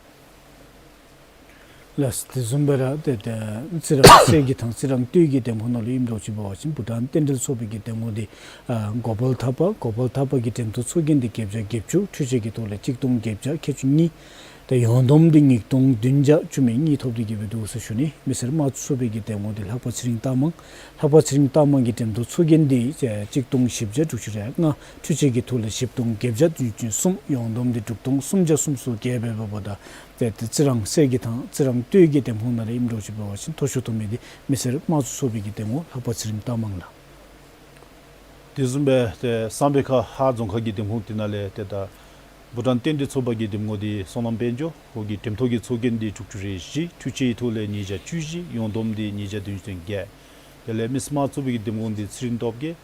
ལགས། དེ་བཟུམ་སྦེ་ར་ཏེ་ཏེ་རྩི་རང་གསེར་གྱི་ཐང་རྩི་རང་སྟོད་ཀྱི་འདེམས་ཁོངས་ནང་ལུ་ཨིནམ་འདྲཝ་ཅིག་འབད་བ་ཅིན་བྷུ་ཊཱན་རྟེན་འབྲེལ་ཚོགས་པའི་གི་འདེམས་ངོ་འདི་ཨ་གོ་པལ་ཐ་པ། གོ་པལ་ཐ་པ་གི་འགྲེམས་སྟོན་ཚོགས་རྒྱན་འདི་བརྒྱད་བརྒྱ་བརྒྱད་ཅུ། འཕྲུལ་ཆས་ཀྱི་ཐོག་ལས་གཅིག་སྟོང་བརྒྱད་བརྒྱ་ཁལ་གཅིག་གཉིས། ཏེ་ཡོངས་བསྡོམས་འདི་ཉིས་སྟོང་བདུན་བརྒྱ་བཅུ་མེད་གཉིས་ཐོབ་སྟེ་གི་སྦེ་འདུག་ཟེར་ཞུ་ནི། མི་སེར་དམངས་གཙོ་ཚོགས་པའི་གི་འདེམས་ངོ་འདི་ལྷ་པ་ཚེ་རིང་སྟག་མང་། ལྷ་པ་ཚེ་རིང་སྟག་མང་གི་འགྲེམས་སྟོན་ཚོགས་རྒྱན་འདི་ཨེ་གཅིག་སྟོང་བཞི་བརྒྱ་དྲུག་ཅུ་རེ་ལྔ། འཕྲུལ་ཆས་ཀྱི་ཐོག་ལས་བཞི་སྟོང་བརྒྱད་བརྒྱ་བདུན་ཅུ་གསུམ། ཡོངས་བསྡོམས་འདི་དྲུག་སྟོང་སུམ་བརྒྱ་སུམ་ཅུ་སོ་བརྒྱད་འབད་བ་འབདཝ་ད་ཏེ་ཏེ་རྩི་རང་གསེར་གྱི་ཐང་རྩི་རང་སྟོད་ཀྱི་འདེམས་ཁོངས་ནང་ལས་ཨིནམ་འདྲཝ་ཅིག་འབད་བ་ཅིན་མཐོ་ཤོས་ཐོབ་མི་འདི་མི་སེར་དམངས་གཙོ་ཚོགས་པའི་གི་འདེམས་ངོ་ལྷ་པ་ཚེ་རིང་སྟག་མང་ལགས། དེ་བཟུམ་སྦེ་ཏེ་བསམ་འཕེལ་ཁ་ཧཱ་རྫོང་ཁག་གི་འདེམས་ཁོངས་དེ་ནང་ལས་ཏེ་ད་བྷུ་ཊཱན་རྟེན་འབྲེལ་ཚོགས་པ་གི་འདེམས་ངོ་འདི་བསོད་ནམས་དཔལ་འབྱོར། ཁོ་གི་འགྲེམས་སྟོན་གྱི་ཚོགས་རྒྱན་འདི་དྲུག་ཅུ་རེ་བཞི། འཕྲུལ་ཆས་ཐོག་ལས་ཉིས་བརྒྱ་བཅུ་བཞི། ཡོངས་བསྡོམས་འདི་ཉིས་བརྒྱ་བདུན་ཅུ་དོན་བརྒྱད། དེ་ལས་མི་སེར་དམངས་གཙོ་ཚོགས་པའི་གི་འདེམས་ངོ་འདི་ཚེ་རིང་སྟོབས་རྒྱས།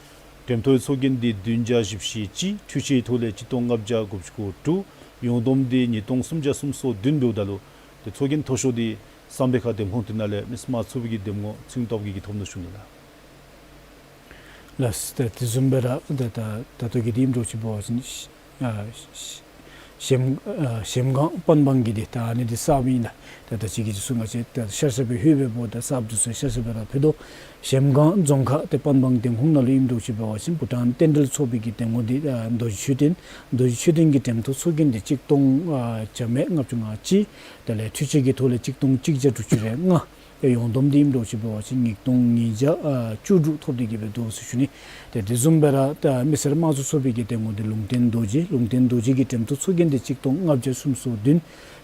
འགྲེམས་སྟོན་ཚོགས་རྒྱན་འདི་བདུན་བརྒྱ་བཞི་བཅུ་ཞེ་གཅིག། འཕྲུལ་ཆས་ཐོག་ལས་གཅིག་སྟོང་ལྔ་བརྒྱ་དགུ་བཅུ་གོ་དྲུག། ཡོངས་བསྡོམས་འདི་ཉིས་སྟོང་སུམ་བརྒྱ་སུམ་ཅུ་སོ་བདུན་འབདཝ་ད་ལུ་ཏེ་ཚོགས་རྒྱན་མཐོ་ཤོས་འདི་བསམ་འཕེལ་ཁ་འདེམས་ཁོངས་དེ་ནང་ལས་མི་སེར་དམངས་གཙོ་ཚོགས་པའི་གི་འདེམས་ངོ་ཚེ་རིང་སྟོབས་རྒྱས་ཀྱིས་ཐོབ་ནུག་ཞུ་ནི་ལགས། ལགས། ཏེ་དེ་བཟུམ་སྦེ་ར་ཏེ་ད་ད་ལྟོ་གི་འདི་ཨིནམ་འདྲཝ་ཅིག་འབད་བ་ཅིན་ཨ་གཞལམ་ཨ་གཞལམ་སྒང་པན་བང་གི་འདི་ད་ཨ་ནི་འདི་གསརཔ་ཨིན་ལགས། ད་ད་ཅི་གི་ཅིག་གསུང་ང་བཅས་ད་ཤར་ཤར་སྦེ་ལྷོད་སྦེ་འབདཝ་ད་གསརཔ་འདི་ཚུ་ཤར་ཤར་སྦེ་ར་ཕུལ་དོ། གཞལམ་སྒང་རྫོང་ཁག་ཏེ་པན་བང་འདེམས་ཁོངས་ནང་ལུ་ཨིནམ་འདྲཝ་ཅིག་འབད་བ་ཅིན་བྷུ་ཊཱན་རྟེན་འབྲེལ་ཚོགས་པའི་གི་འདེམས་ངོ་འདི་ཨ་རྡོ་རྗེ་མཆོད་རྟེན། རྡོ་རྗེ་མཆོད་རྟེན་གྱི་འགྲེམས་སྟོན་ཚོགས་རྒྱན་འདི་གཅིག་སྟོང་ཨ་བརྒྱ་མེད་ལྔ་བཅུ་ང་གཅིག། དེ་ལས་འཕྲུལ་ཆས་ཀྱི་ཐོག་ལས་གཅིག་སྟོང་གཅིག་བརྒྱ་དྲུག་ཅུ་རེ་ལྔ། ཏེ་ཡོངས་བསྡོམས་འདི་ཨིནམ་འདྲཝ་ཅིག་འབད་བ་ཅིན་ཉིས་སྟོང་ཉིས་བརྒྱ་ཨ་བཅུ་དྲུག་ཐོབ་སྟེ་གི་སྦེ་འདུག་ཟེར་ཞུ་ནི། ཏེ་དེ་བཟུམ་སྦེ་ར་ཏེ་མི་སེར་དམངས་གཙོ་ཚོགས་པའི་གི་འདེམས་ངོ་འདི་ལུང་བསྟན་རྡོ་རྗེ། ལུང་བསྟན་རྡོ་རྗེ་གི་འགྲེམས་སྟོན་ཚོགས་རྒྱན་འདི་གཅིག་སྟོང་ལྔ་བརྒྱ་སུམ་ཅུ་སོ་བདུན།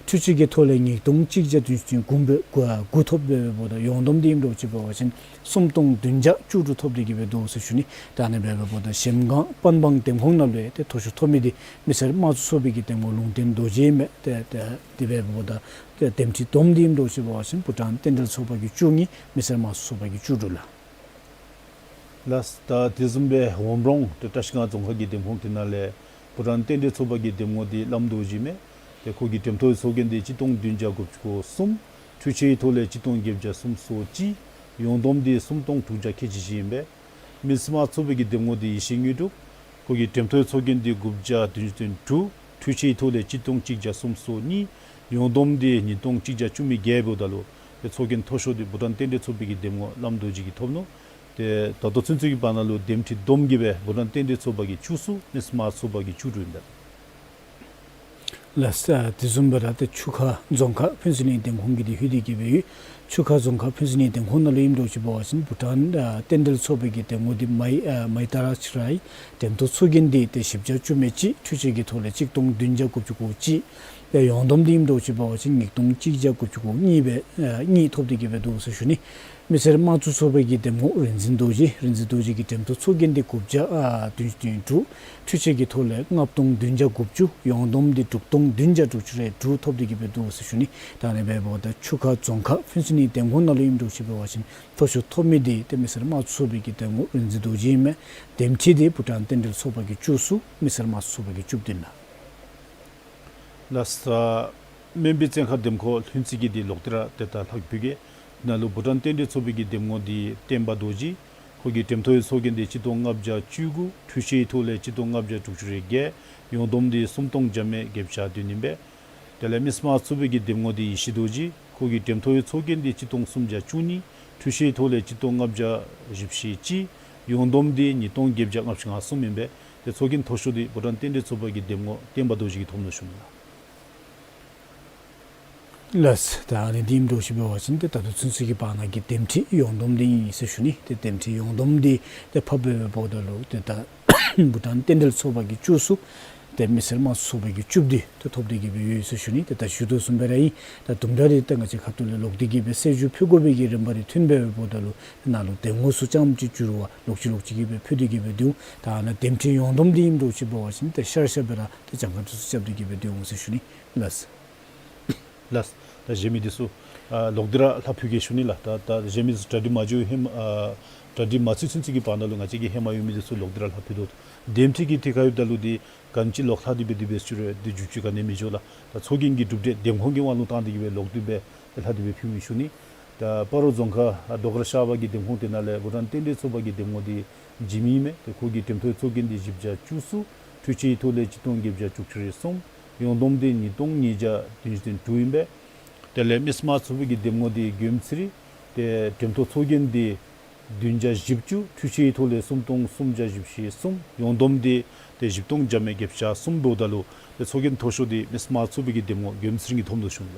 འཕྲུལ་ཆས་ཀྱི་ཐོག་ལས་ཉིས་སྟོང་གཅིག་བརྒྱ་བདུན་ཅུ་དོན་དགུ་འབད་དགུ་ཐོབ་སྦེ་འབདཝ་ད་ཡོངས་བསྡོམས་འདི་ཨིནམ་འདྲཝ་ཅིག་འབད་བ་ཅིན་སུམ་སྟོང་བདུན་བརྒྱ་བཅུ་དྲུག་ཐོབ་སྟེ་གི་སྦེ་འདུག་ཟེར་ཞུ་ནི། ད་ཨ་ནི་འབད་བ་འབདཝ་ད་གཞལམ་སྒང་པན་བང་འདེམས་ཁོངས་ནང་ལུ་ཡང་ཏེ་མཐོ་ཤོས་ཐོབ་མི་འདི་མི་སེར་དམངས་གཙོ་ཚོགས་པའི་གི་འདེམས་ངོ་ལུང་བསྟན་རྡོ་རྗེ་ཨིན་མས། ཏེ་ཏེ་དེ་འབད་བ་འབདཝ་ད་ཏེ་འདེམས་སྤྱི་བསྡོམས་འདི་ཨིནམ་འདྲཝ་ཅིག་འབད་བ་ཅིན་བྷུ་ཊཱན་རྟེན་འབྲེལ་ཚོགས་པ་གིས་བཅུ་གཉིས། མི་སེར་དམངས་གཙོ་ཚོགས་པ་གིས་བཅུ་དྲུག་ལགས། ལགས། ད་དེ་བཟུམ་སྦེ་འོམ་རོང་ཏེ་བཀྲིས་སྒང་རྫོང་ཁག་གི་འདེམས་ཁོངས་དེ་ནང་ལས་བྷུ་ཊཱན་རྟེན་འབྲེལ་ཚོགས་པ་གི་འདེམས་ངོ་འདི་བླམ་རྡོ་རྗེ་ཨིན་མས། ཏེ་ཁོ་གི་འགྲེམས་སྟོན་ཚོགས་རྒྱན་འདི་གཅིག་སྟོང་བདུན་བརྒྱ་དགུ་བཅུ་གོ་གསུམ། འཕྲུལ་ཆས་ཐོག་ལས་གཅིག་སྟོང་བརྒྱད་བརྒྱ་སུམ་ཅུ་སོ་གཅིག། ཡོངས་བསྡོམས་འདི་སུམ་སྟོང་དྲུག་བརྒྱ་ཁལ་གཅིག་བཞི་ཨིན་པས། མི་སེར་དམངས་གཙོ་ཚོགས་པའི་གི་འདེམས་ངོ་འདི་ཡེ་ཤེས་དངོས་གྲུབ། ཁོ་གི་འགྲེམས་སྟོན་ཚོགས་རྒྱན་འདི་དགུ་བརྒྱ་བདུན་ཅུ་དོན་དྲུག། འཕྲུལ་ཆས་ཐོག་ལས་གཅིག་སྟོང་གཅིག་བརྒྱ་སུམ་ཅུ་སོ་གཉིས། ཡོངས་བསྡོམས་འདི་ཉིས་སྟོང་གཅིག་བརྒྱ་བཅུ་མེད་བརྒྱད་འབདཝ་ད་ལུ་ཏེ་ཚོགས་རྒྱན་མཐོ་ཤོས་འདི་བྷུ་ཊཱན་རྟེན་འབྲེལ་ཚོགས་པའི་གི་འདེམས་ངོ་བླམ་རྡོ་རྗེ་གིས་ཐོབ་ནུག། ཏེ་ད་ལྟོ་ཚུན་ཚོད་ཀྱི་བར་ན་ལུ་འདེམས་ཁྲི་བསྡོམས་ཀྱིས་སྦེ་བྷུ་ཊཱན་རྟེན་འབྲེལ་ཚོགས་པ་གིས་བཅུ་གསུམ་མི་སེར་དམངས་གཙོ་ཚོགས་པ་གིས་བཅུ་དྲུག་ཨིན་པས། ལགས། ཨ་དེ་བཟུམ་སྦེ་ར་ཏེ་ཆུ་ཁ་རྫོང་ཁག་ཕུན་ཚོགས་གླིང་འདེམས་ཁོངས་ཀྱི་འདི་ལྷོད་དེ་གི་སྦེ་ཡོད། ཆུ་ཁ་རྫོང་ཁག་ཕུན་ཚོགས་གླིང་འདེམས་ཁོངས་ནང་ལུ་ཨིནམ་འདྲཝ་ཅིག་འབད་བ་ཅིན་བྷུ་ཊཱན་ཨ་རྟེན་འབྲེལ་ཚོགས་པའི་གི་འདེམས་ངོ་འདི་མའི་ཨ་མའི་ཏཱ་ར་ཆི་ར་ཨིན། འདེམས་ཐོག་ཚོགས་རྒྱན་འདི་ཏེ་བཞི་བརྒྱ་བཅུ་མེད་གཅིག། འཕྲུལ་ཆས་ཀྱི་ཐོག་ལས་གཅིག་སྟོང་བདུན་བརྒྱ་དགུ་བཅུ་གོ་གཅིག། ཏེ་ཡོངས་བསྡོམས་འདི་ཨིནམ་འདྲཝ་ཅིག་འབད་བ་ཅིན་ཉིས་སྟོང་གཅིག་བརྒྱ་དགུ་བཅུ་གོ་གཉིས་སྦེ་ཨ་གཉིས་ཐོབ་སྟེ་གི་སྦེ་འདུག་ཟེར་ཞུ་ནི། མི་སེར་དམངས་གཙོ་ཚོགས་པའི་གི་འདེམས་ངོ་རིག་འཛིན་རྡོ་རྗེ། རིག་འཛིན་རྡོ་རྗེ་གི་འདེམས་ཐོག་ཚོགས་རྒྱན་འདི་དགུ་བརྒྱ་ཨ་བདུན་ཅུ་དོན་དྲུག། འཕྲུལ་ཆས་ཀྱི་ཐོག་ལས་ལྔ་སྟོང་བདུན་བརྒྱ་དགུ་བཅུ། ཡོངས་བསྡོམས་འདི་དྲུག་སྟོང་བདུན་བརྒྱ་དྲུག་ཅུ་རེ་དྲུག་ཐོབ་སྟེ་གི་སྦེ་འདུག་ཟེར་ཞུ་ནི། ད་ཨ་ནི་སྦེ་འབདཝ་ད་ཆུ་ཁ་རྫོང་ཁག་ཕུན་ཚོགས་གླིང་འདེམས་ཁོངས་ནང་ལུ་ཨིནམ་འདྲཝ་ཅིག་འབད་བ་ཅིན་མཐོ་ཤོས་ཐོབ་མི་འདི་ཏེ་མི་སེར་དམངས་གཙོ་ཚོགས་པའི་གི་འདེམས་ངོ་རིག་འཛིན་རྡོ་རྗེ་ཨིན་མས། འདེམས་ཁྲི་འདི་བྷུ་ཊཱན་རྟེན་འབྲེལ་ཚོགས་པ་གིས་བཅུ་གསུམ། མི་སེར་དམངས་གཙོ་ཚོགས་པ་གིས་བཅུ་བདུན་ལགས། ལགས། ཨ་སྨན་པའི་བཙོན་ཁང་འདེམས་ཁོངས་ལྷུན་རྩེ་གི་འདི་ལོག་སྟེ་ར་ཏེ་ད་ལྷག་ཕུལ་གེ། ནཱ་ལུ་བྷུ་ཊཱན་རྟེན་འབྲེལ་ཚོགས་པའི་གི་འདེམས་ངོ་འདི་བསྟན་པ་རྡོ་རྗེ། ཁོ་གི་འདེམས་ཐོག་ཚོགས་རྒྱན་འདི་གཅིག་སྟོང་ལྔ་བརྒྱ་བཅུ་དགུ། འཕྲུལ་ཆས་ཐོག་ལས་གཅིག་སྟོང་ལྔ་བརྒྱ་དྲུག་ཅུ་རེ་བརྒྱད། ཡོངས་བསྡོམས་འདི་སུམ་སྟོང་བརྒྱ་མེད་བརྒྱད་བརྒྱ་བདུན་ཨིན་པས། དེ་ལས་མི་སེར་དམངས་གཙོ་ཚོགས་པའི་གི་འདེམས་ངོ་འདི་ཡེ་ཤེས་རྡོ་རྗེ། ཁོ་གི་འདེམས་ཐོག་ཚོགས་རྒྱན་འདི་གཅིག་སྟོང་སུམ་བརྒྱ་བཅུ་གཉིས། འཕྲུལ་ཆས་ཐོག་ལས་གཅིག་སྟོང་ལྔ་བརྒྱ་བཞི་བཅུ་ཞེ་གཅིག། ཡོངས་བསྡོམས་འདི་ཉིས་སྟོང་བརྒྱད་བརྒྱ་ལྔ་བཅུ་ང་གསུམ་ཨིན་པས། ཏེ་ཚོགས་རྒྱན་མཐོ་ཤོས་འདི་བྷུ་ཊཱན་རྟེན་འབྲེལ་ཚོགས་པ་གི་འདེམས་ངོ་བསྟན་པ་རྡོ་རྗེ་གིས་ཐོབ་ནུག་ཞུ་ནི་ལགས། ལགས། ད་ཨ་ནི་འདི་ཨིནམ་འདྲཝ་ཅིག་འབད་བ་ཅིན་ཏེ་ད་ལྟོ་ཚུན་ཚོད་ཀྱི་བར་ན་གི་འདེམས་ཁྲི་ཡོངས་བསྡོམས་འདི་ཨིན་ཟེར་ཞུ་ནི། ཏེ་འདེམས་ཁྲི་ཡོངས་བསྡོམས་འདི་ཏེ་ཕབ་སྦེ་འབདཝ་ད་ལུ་ཏེ་ད་བྷུ་ཊཱན་རྟེན་འབྲེལ་ཚོགས་པ་གིས་བཅུ་གསུམ། ཏེ་མི་སེར་དམངས་གཙོ་ཚོགས་པ་གིས་བཅུ་བདུན་ཏེ་ཐོབ་སྟེ་གི་སྦེ་ཡོད་ཟེར་ཞུ་ནི། ཏེ་ད་ཞུ་དོ་བཟུམ་སྦེ་ར་ཨིན། ད་དུམ་གྲ་རེ་ཏེ་ང་བཅས་ཁ་ཐུག་ལས་ལོག་སྟེ་གི་སྦེ་གསལ་ཞུ་ཕུལ་དགོ་པའི་གི་རིམ་པ་རེ་ཐོན་སྦེ་འབདཝ་ད་ལུ་ནཱ་ལུ་འདེམས་ངོ་ཚུ་རྐྱངམ་ཅིག་འགྱུར་བ་ལོག་ཅི་ལོག་ཅི་གི་སྦེ་ཕུལ་ཏེ་གི་སྦེ་འདུག། ད་ནཱ་འདེམས་ཁྲི་ཡོངས་བསྡོམས་འདི་ཨིནམ་འདྲཝ་ཅིག་འབད་བ་ཅིན་ཏེ་ཤར་ཤར་སྦེ་ར་ཏེ་གྱངས་ཁ་འདི་ཚུ་རྐྱབ་སྟེ་གི་སྦེ་འདུག་འོང་ཟེར་ཞུ་ནི་ལགས། ལགས། ད་གཞན་མི་འདི་ཚུ་ཨ་ལོག་སྟེ་ར་ལྷག་ཕུལ་གེ་ཞུ་ནི་ལགས། ད་ད་གཞན་མི་ཚུ་གྲ་སྒྲིག་མ་འགྱོ་ཧེ་མ་ཨ་གྲ་སྒྲིག་མ་ཚུད་ཚུན་ཚོད་ཀྱི་བར་ན་ལུ་ང་བཅས་ཀྱི་ཧེ་མ་ཡོད་མི་འདི་ཚུ་ལོག་སྟེ་ར་ལྷག་ཕུལ་དོ། འདེམས་ཁྲི་གི་ཐད་ཁར་འབདཝ་ད་ལུ་འདི་ག་ཅི་ལོག་ལྷག་སྟེ་སྦེ་འདི་སྦེ་ཞུ་རུང་འདི་འགྱུར་བཅོས་ག་ནི་མི་འགྱོ་ལགས། ད་ཚོགས་རྒྱན་གྱི་གྲུབ་འབྲས་འདེམས་ཁོངས་ཀྱི་དབང་ལུ་བཏང་སྟེ་གི་སྦེ་ལོག་སྟེ་སྦེ་ལྷག་སྟེ་སྦེ་ཕུལ་མི་ཞུ་ནི། ད་སྤ་རོ་རྫོང་ཁག་ལྡོག་ར་ཤར་པ་གི་འདེམས་ཁོངས་དེ་ནང་ལས་བྷུ་ཊཱན་རྟེན་འབྲེལ་ཚོགས་པ་གི་འདེམས་ངོ་འདི་འཇིགས་མེད་ཨིན་མས། ཏེ་ཁོ་གི་འདེམས་ཐོག་ཚོགས་རྒྱན་འདི་བཞི་བརྒྱ་བཅུ་གསུམ། འཕྲུལ་ཆས་ཐོག་ལས་གཅིག་སྟོང་བརྒྱད་བརྒྱ་དྲུག་ཅུ་རེ་གསུམ། ཡོངས་བསྡོམས་འདི་ཉིས་སྟོང་ཉིས་བརྒྱ་བདུན་ཅུ་དོན་དྲུག་ཨིན་པས། དེ་ལས་མི་སེར་དམངས་གཙོ་ཚོགས་པའི་གི་འདེམས་ངོ་འདི་དགོནམ་ཚེ་རིང་། ཏེ་འདེམས་ཐོག་ཚོགས་རྒྱན་འདི་བདུན་བརྒྱ་བཞི་བཅུ། འཕྲུལ་ཆས་ཐོག་ལས་སུམ་སྟོང་སུམ་བརྒྱ་བཞི་བཅུ་ཞེ་གསུམ། ཡོངས་བསྡོམས་འདི་ཏེ་བཞི་སྟོང་བརྒྱ་མེད་བརྒྱད་བརྒྱ་གསུམ་འབདཝ་ད་ལུ་ཏེ་ཚོགས་རྒྱན་མཐོ་ཤོས་འདི་མི་སེར་དམངས་གཙོ་ཚོགས་པའི་གི་འདེམས་ངོ་དགོནམ་ཚེ་རིང་གིས་ཐོབ་ནུག་ཞུ་ནི་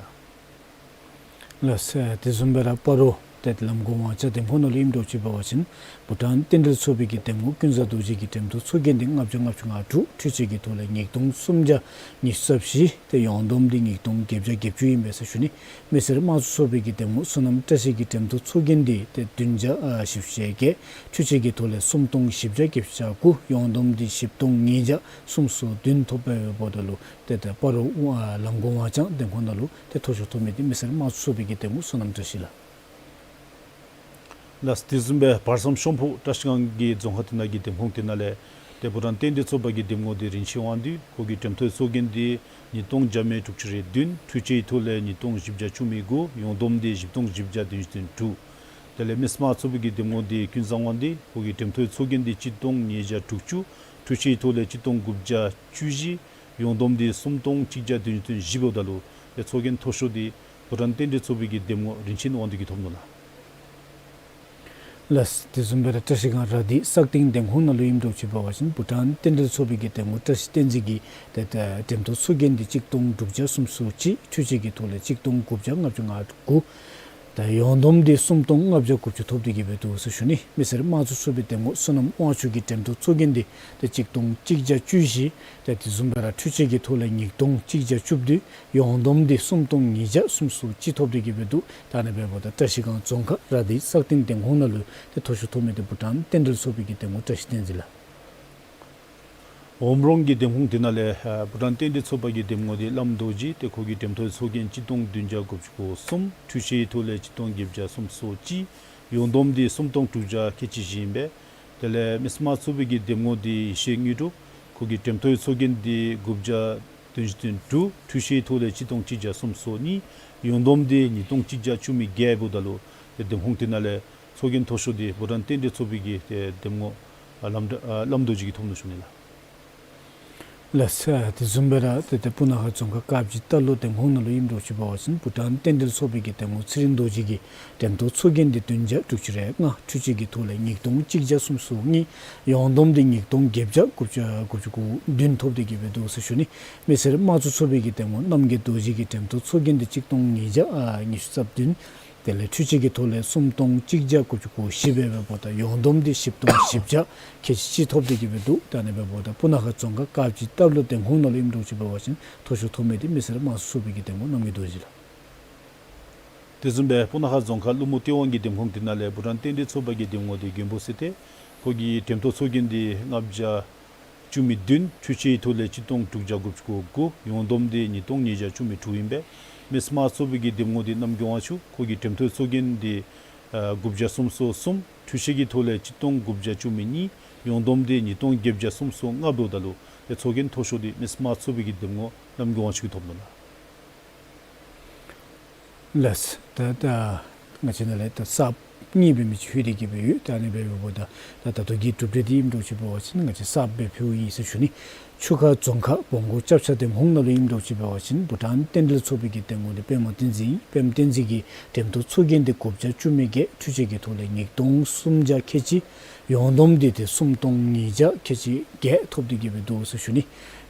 ལགས། ལགས། དེ་བཟུམ་སྦེ་ར་སྤ་རོ་ཏེ་ལམ་གོང་ཝང་ཅ་འདེམས་ཁོངས་ནང་ལུ་ཨིནམ་འདྲཝ་ཅིག་འབད་བ་ཅིན་བྷུ་ཊཱན་རྟེན་འབྲེལ་ཚོགས་པའི་གི་འདེམས་ངོ་ཀུན་བཟང་རྡོ་རྗེ་གི་འདེམས་ཐོག་ཚོགས་རྒྱན་འདི་ལྔ་བརྒྱ་ལྔ་བཅུ་ང་དྲུག། འཕྲུལ་ཆས་ཀྱི་ཐོག་ལས་ཉིས་སྟོང་སུམ་བརྒྱ་ཉི་ཤུ་རྩ་བཞི། ཏེ་ཡོངས་བསྡོམས་འདི་ཉིས་སྟོང་བརྒྱད་བརྒྱ་བརྒྱད་ཅུ་ཨིན་པས་ཟེར་ཞུ་ནི། མི་སེར་དམངས་གཙོ་ཚོགས་པའི་གི་འདེམས་ངོ་བསོད་ནམས་བཀྲ་ཤིས་ཀྱི་འདེམས་ཐོག་ཚོགས་རྒྱན་འདི་ཏེ་བདུན་བརྒྱ་ཨ་བཞི་བཅུ་ཞེ་བརྒྱད། འཕྲུལ་ཆས་ཀྱི་ཐོག་ལས་སུམ་སྟོང་བཞི་བརྒྱ་བརྒྱད་ཅུ་གྱ་དགུ། ཡོངས་བསྡོམས་འདི་བཞི་སྟོང་ཉིས་བརྒྱ་སུམ་ཅུ་སོ་བདུན་ཐོབ་སྦེ་འབདཝ་ད་ལུ་ཏེ་ད་སྤ་རོ་ཨ་ལམ་གོང་ཝང་ཅ་འདེམས་ཁོངས་ནང་ལུ་ཏེ་མཐོ་ཤོས་ཐོབ་མི་འདི་མི་སེར་དམངས་གཙོ་ཚོགས་པའི་གི་འདེམས་ངོ་བསོད་ནམས་བཀྲ་ཤིས་ལགས། ལགས། དེ་བཟུམ་སྦེ་བར་མཚམས་ཤོམ་ཕུ་བཀྲ་ཤིས་སྒང་གི་རྫོང་ཁག་དེ་ནང་གི་འདེམས་ཁོངས་དེ་ནང་ལས་ཏེ་བྷུ་ཊཱན་རྟེན་འབྲེལ་ཚོགས་པ་གི་འདེམས་ངོ་འདི་རིན་ཆེན་དབང་འདུས། ཁོ་གི་འདེམས་ཐོག་ཚོགས་རྒྱན་འདི་ཉིས་སྟོང་བརྒྱ་མེད་དྲུག་ཅུ་རེ་བདུན། འཕྲུལ་ཆས་ཐོག་ལས་ཉིས་སྟོང་བཞི་བརྒྱ་བཅུ་མེད་དགུ། ཡོངས་བསྡོམས་འདི་བཞི་སྟོང་བཞི་བརྒྱ་བདུན་ཅུ་དོན་དྲུག། དེ་ལས་མི་སེར་དམངས་གཙོ་ཚོགས་པའི་གི་འདེམས་ངོ་འདི་ཀུན་བཟང་དབང་འདུས། ཁོ་གི་འདེམས་ཐོག་ཚོགས་རྒྱན་འདི་གཅིག་སྟོང་ཉིས་བརྒྱ་དྲུག་ཅུ། འཕྲུལ་ཆས་ཐོག་ལས་གཅིག་སྟོང་དགུ་བརྒྱ་བཅུ་བཞི། ཡོངས་བསྡོམས་འདི་སུམ་སྟོང་གཅིག་བརྒྱ་བདུན་ཅུ་དོན་བཞི་འབདཝ་ད་ལུ་ཏེ་ཚོགས་རྒྱན་མཐོ་ཤོས་འདི་བྷུ་ཊཱན་རྟེན་འབྲེལ་ཚོགས་པའི་གི་འདེམས་ངོ་རིན་ཆེན་དབང་འདུས་ཀྱིས་ཐོབ་ནུག་ལགས། ལགས། དེ་བཟུམ་སྦེ་ར་བཀྲ་ཤིས་སྒང་ར་དྷི་སག་སྟེང་འདེམས་ཁོངས་ནང་ལུ་ཨིནམ་འདྲཝ་ཅིག་འབད་བ་ཅིན་བྷུ་ཊཱན་རྟེན་འབྲེལ་ཚོགས་པའི་གི་འདེམས་ངོ་བཀྲ་ཤིས་བསྟན་འཛིན་གྱི་ཏེ་ད་འདེམས་ཐོག་ཚོགས་རྒྱན་འདི་གཅིག་སྟོང་དྲུག་བརྒྱ་སུམ་ཅུ་སོ་གཅིག། འཕྲུལ་ཆས་ཀྱི་ཐོག་ལས་གཅིག་སྟོང་དགུ་བརྒྱ་ལྔ་བཅུ་ང་དགུ། ད་ཡོངས་བསྡོམས་འདི་སུམ་སྟོང་ལྔ་བརྒྱ་དགུ་བཅུ་ཐོབ་སྟེ་གི་སྦེ་འདུག་ཟེར་ཞུ་ནི། མི་སེར་དམངས་གཙོ་ཚོགས་པའི་འདེམས་ངོ་བསོད་ནམས་དབང་ཕྱུག་གི་འདེམས་ཐོག་ཚོགས་རྒྱན་འདི་ཏེ་གཅིག་སྟོང་གཅིག་བརྒྱ་བཅུ་བཞི། ཏེ་དེ་བཟུམ་སྦེ་ར་འཕྲུལ་ཆས་ཀྱི་ཐོག་ལས་ཉིས་སྟོང་གཅིག་བརྒྱ་བཅུ་བདུན། ཡོངས་བསྡོམས་འདི་སུམ་སྟོང་ཉིས་བརྒྱ་སུམ་ཅུ་སོ་གཅིག་ཐོབ་སྟེ་གི་སྦེ་འདུག། ད་ཨ་ནི་སྦེ་འབདཝ་ད་བཀྲ་ཤིས་སྒང་རྫོང་ཁག་ར་དྷི་སག་སྟེང་འདེམས་ཁོངས་ནང་ལུ་ཏེ་མཐོ་ཤོས་ཐོབ་མི་འདི་བྷུ་ཊཱན་རྟེན་འབྲེལ་ཚོགས་པའི་གི་འདེམས་ངོ་བཀྲ་ཤིས་བསྟན་འཛིན་ལགས། འོམ་རོང་གི་འདེམས་ཁོངས་དེ་ནང་ལས་ཨ་བྷུ་ཊཱན་རྟེན་འབྲེལ་ཚོགས་པ་གི་འདེམས་ངོ་འདི་བླམ་རྡོ་རྗེ། ཏེ་ཁོ་གི་འདེམས་ཐོག་ཚོགས་རྒྱན་གཅིག་སྟོང་བདུན་བརྒྱ་དགུ་བཅུ་གོ་གསུམ། འཕྲུལ་ཆས་ཐོག་ལས་གཅིག་སྟོང་བརྒྱད་བརྒྱ་སུམ་ཅུ་སོ་གཅིག། ཡོངས་བསྡོམས་འདི་སུམ་སྟོང་དྲུག་བརྒྱ་ཁལ་གཅིག་བཞི་ཨིན་པས། དེ་ལས་མི་སེར་དམངས་གཙོ་ཚོགས་པའི་གི་འདེམས་ངོ་འདི་ཡེ་ཤེས་དངོས་གྲུབ། ཁོ་གི་འདེམས་ཐོག་ཚོགས་རྒྱན་འདི་དགུ་བརྒྱ་བདུན་ཅུ་དོན་དྲུག། འཕྲུལ་ཆས་ཐོག་ལས་གཅིག་སྟོང་གཅིག་བརྒྱ་སུམ་ཅུ་སོ་གཉིས། ཡོངས་བསྡོམས་འདི་ཉིས་སྟོང་གཅིག་བརྒྱ་བཅུ་མེད་བརྒྱད་འབདཝ་ད་ལུ་ཏེ་འདེམས་ཁོངས་དེ་ནང་ལས་ཚོགས་རྒྱན་མཐོ་ཤོས་འདི་བྷུ་ཊཱན་རྟེན་འབྲེལ་ཚོགས་པའི་གི་ཏེ་འདེམས་ངོ་ཨ་བླམ་ཨ་བླམ་རྡོ་རྗེ་གིས་ཐོབ་ནུག་ཞུ་ནི་ལགས། ལགས། དེ་བཟུམ་སྦེ་ར་ཏེ་ཏེ་སྤུ་ན་ཁ་རྫོང་ཁག་དཀར་སྦྱིས་རྟ་ལོག་འདེམས་ཁོངས་ནང་ལུ་ཨིནམ་འདྲཝ་ཅིག་འབད་བ་ཅིན་བུ་ཊཱན་རྟེན་འབྲེལ་ཚོགས་པའི་གི་འདེམས་ངོ་ཚེ་རིང་རྡོ་རྗེ་གིས་འགྲེམས་སྟོན་ཚོགས་རྒྱན་འདི་བདུན་བརྒྱ་དྲུག་ཅུ་རེ་ལྔ་འཕྲུལ་ཆས་ཀྱི་ཐོག་ལས་ཉིས་སྟོང་གཅིག་བརྒྱ་སུམ་ཅུ་སོ་གཉིས། ཡོངས་བསྡོམས་འདི་ཉིས་སྟོང་བརྒྱད་བརྒྱ་དགུ་བཅུ་དགུ་བཅུ་གོ་བདུན་ཐོབ་སྟེ་གི་སྦེ་འདུག་ཟེར་ཞུ་ནི། མི་སེར་དམངས་གཙོ་ཚོགས་པའི་གི་འདེམས་ངོ་རྣམ་རྒྱལ་རྡོ་རྗེ་གིས་འགྲེམས་སྟོན་ཚོགས་རྒྱན་འདི་གཅིག་སྟོང་ཉིས་བརྒྱ་ཨ་ཉི་ཤུ་རྩ་བདུན། དེ་ལས་འཕྲུལ་ཆས་ཀྱི་ཐོག་ལས་སུམ་སྟོང་གཅིག་བརྒྱ་དགུ་བཅུ་གོ་བཞི་སྦེ་འབདཝ་ད་ཡོངས་བསྡོམས་འདི་བཞི་སྟོང་བཞི་བརྒྱ་ཁལ་གཅིག་ཐོབ་སྟེ་གི་སྦེ་འདུག། ད་ཨ་ནི་འབདཝ་ད་སྤུ་ན་ཁ་རྫོང་ཁག་དཀར་སྦྱིས་རྟ་ལོག་འདེམས་ཁོངས་ནང་ལུ་ཨིནམ་འདྲཝ་ཅིག་འབད་བ་ཅིན་མཐོ་ཤོས་ཐོབ་མི་འདི་མི་སེར་དམངས་གཙོ་ཚོགས་པའི་གི་འདེམས་ངོ་རྣམ་རྒྱལ་རྡོ་རྗེ་ལགས། དེ་བཟུམ་སྦེ་སྤུ་ན་ཁ་རྫོང་ཁག་ཀླུ་མུ་སྟེས་དབང་གི་འདེམས་ཁོངས་དེ་ནང་ལས་བུ་ཊཱན་རྟེན་འབྲེལ་ཚོགས་པ་གི་འདེམས་ངོ་འདི་མགོན་པོ་ཚེ་བརྟན། ཁོ་གི་འགྲེམས་སྟོན་ཚོགས་རྒྱན་འདི་ལྔ་བརྒྱ་བཅུ་མེད་བདུན། འཕྲུལ་ཆས་ཀྱི་ཐོག་ལས་གཅིག་སྟོང་དྲུག་བརྒྱ་དགུ་བཅུ་གོ་དགུ། ཡོངས་བསྡོམས་འདི་ཉིས་སྟོང་ཉིས་བརྒྱ་བཅུ་མེད་དྲུག་ཨིན་པས། མི་སེར་དམངས་གཙོ་ཚོགས་པའི་གི་འདེམས་ངོ་འདི་རྣམ་རྒྱལ་དབང་ཕྱུག། ཁོ་གི་འགྲེམས་སྟོན་ཚོགས་རྒྱན་འདི་ཨ་དགུ་བརྒྱ་སུམ་ཅུ་སོ་གསུམ། འཕྲུལ་ཆས་ཀྱི་ཐོག་ལས་གཅིག་སྟོང་དགུ་བརྒྱ་བཅུ་མེད་གཉིས། ཡོངས་བསྡོམས་འདི་ཉིས་སྟོང་བརྒྱད་བརྒྱ་སུམ་ཅུ་སོ་ལྔ་འབདཝ་ད་ལུ་ཏེ་ཚོགས་རྒྱན་མཐོ་ཤོས་འདི་མི་སེར་དམངས་གཙོ་ཚོགས་པའི་གི་འདེམས་ངོ་རྣམ་རྒྱལ་དབང་ཕྱུག་གིས་ཐོབ་ནུག་ལགས། ལགས། ད་ད་ང་བཅས་ནཱ་ལས་ད་གསརཔ་གཉིས་འབད་མི་ཅིག་ལྷོད་དེ་གི་སྦེ་ཡོད། ད་ཨ་ནི་འབདཝ་ད་ད་ད་ལྟོ་གི་གྲུབ་འབྲས་འདི་ཨིནམ་འདྲཝ་ཅིག་འབད་བ་ཅིན་ང་བཅས་གསརཔ་སྦེ་ཕུལཝ་ཨིན་ཟེར་ཞུ་ནི། ཆུ་ཁ་རྫོང་ཁག་བོང་སྒོར་ལྕགས་བྱ་འདེམས་ཁོངས་ནང་ལུ་ཨིནམ་འདྲཝ་ཅིག་འབད་བ་ཅིན་བུ་ཊཱན་རྟེན་འབྲེལ་ཚོགས་པའི་གི་འདེམས་ངོ་འདི་པདྨ་བསྟན་འཛིན་ཨིན། པདྨ་བསྟན་འཛིན་གྱི་འགྲེམས་སྟོན་ཚོགས་རྒྱན་འདི་དགུ་བརྒྱ་བཅུ་མེད་བརྒྱད། འཕྲུལ་ཆས་ཀྱི་ཐོག་ལས་ཉིས་སྟོང་སུམ་བརྒྱ་ཁལ་གཅིག། ཡོངས་བསྡོམས་འདི་ཏེ་སུམ་སྟོང་ཉིས་བརྒྱ་ཁལ་གཅིག་བརྒྱད་ཐོབ་སྟེ་གི་སྦེ་འདུག་ཟེར་ཞུ་ནི།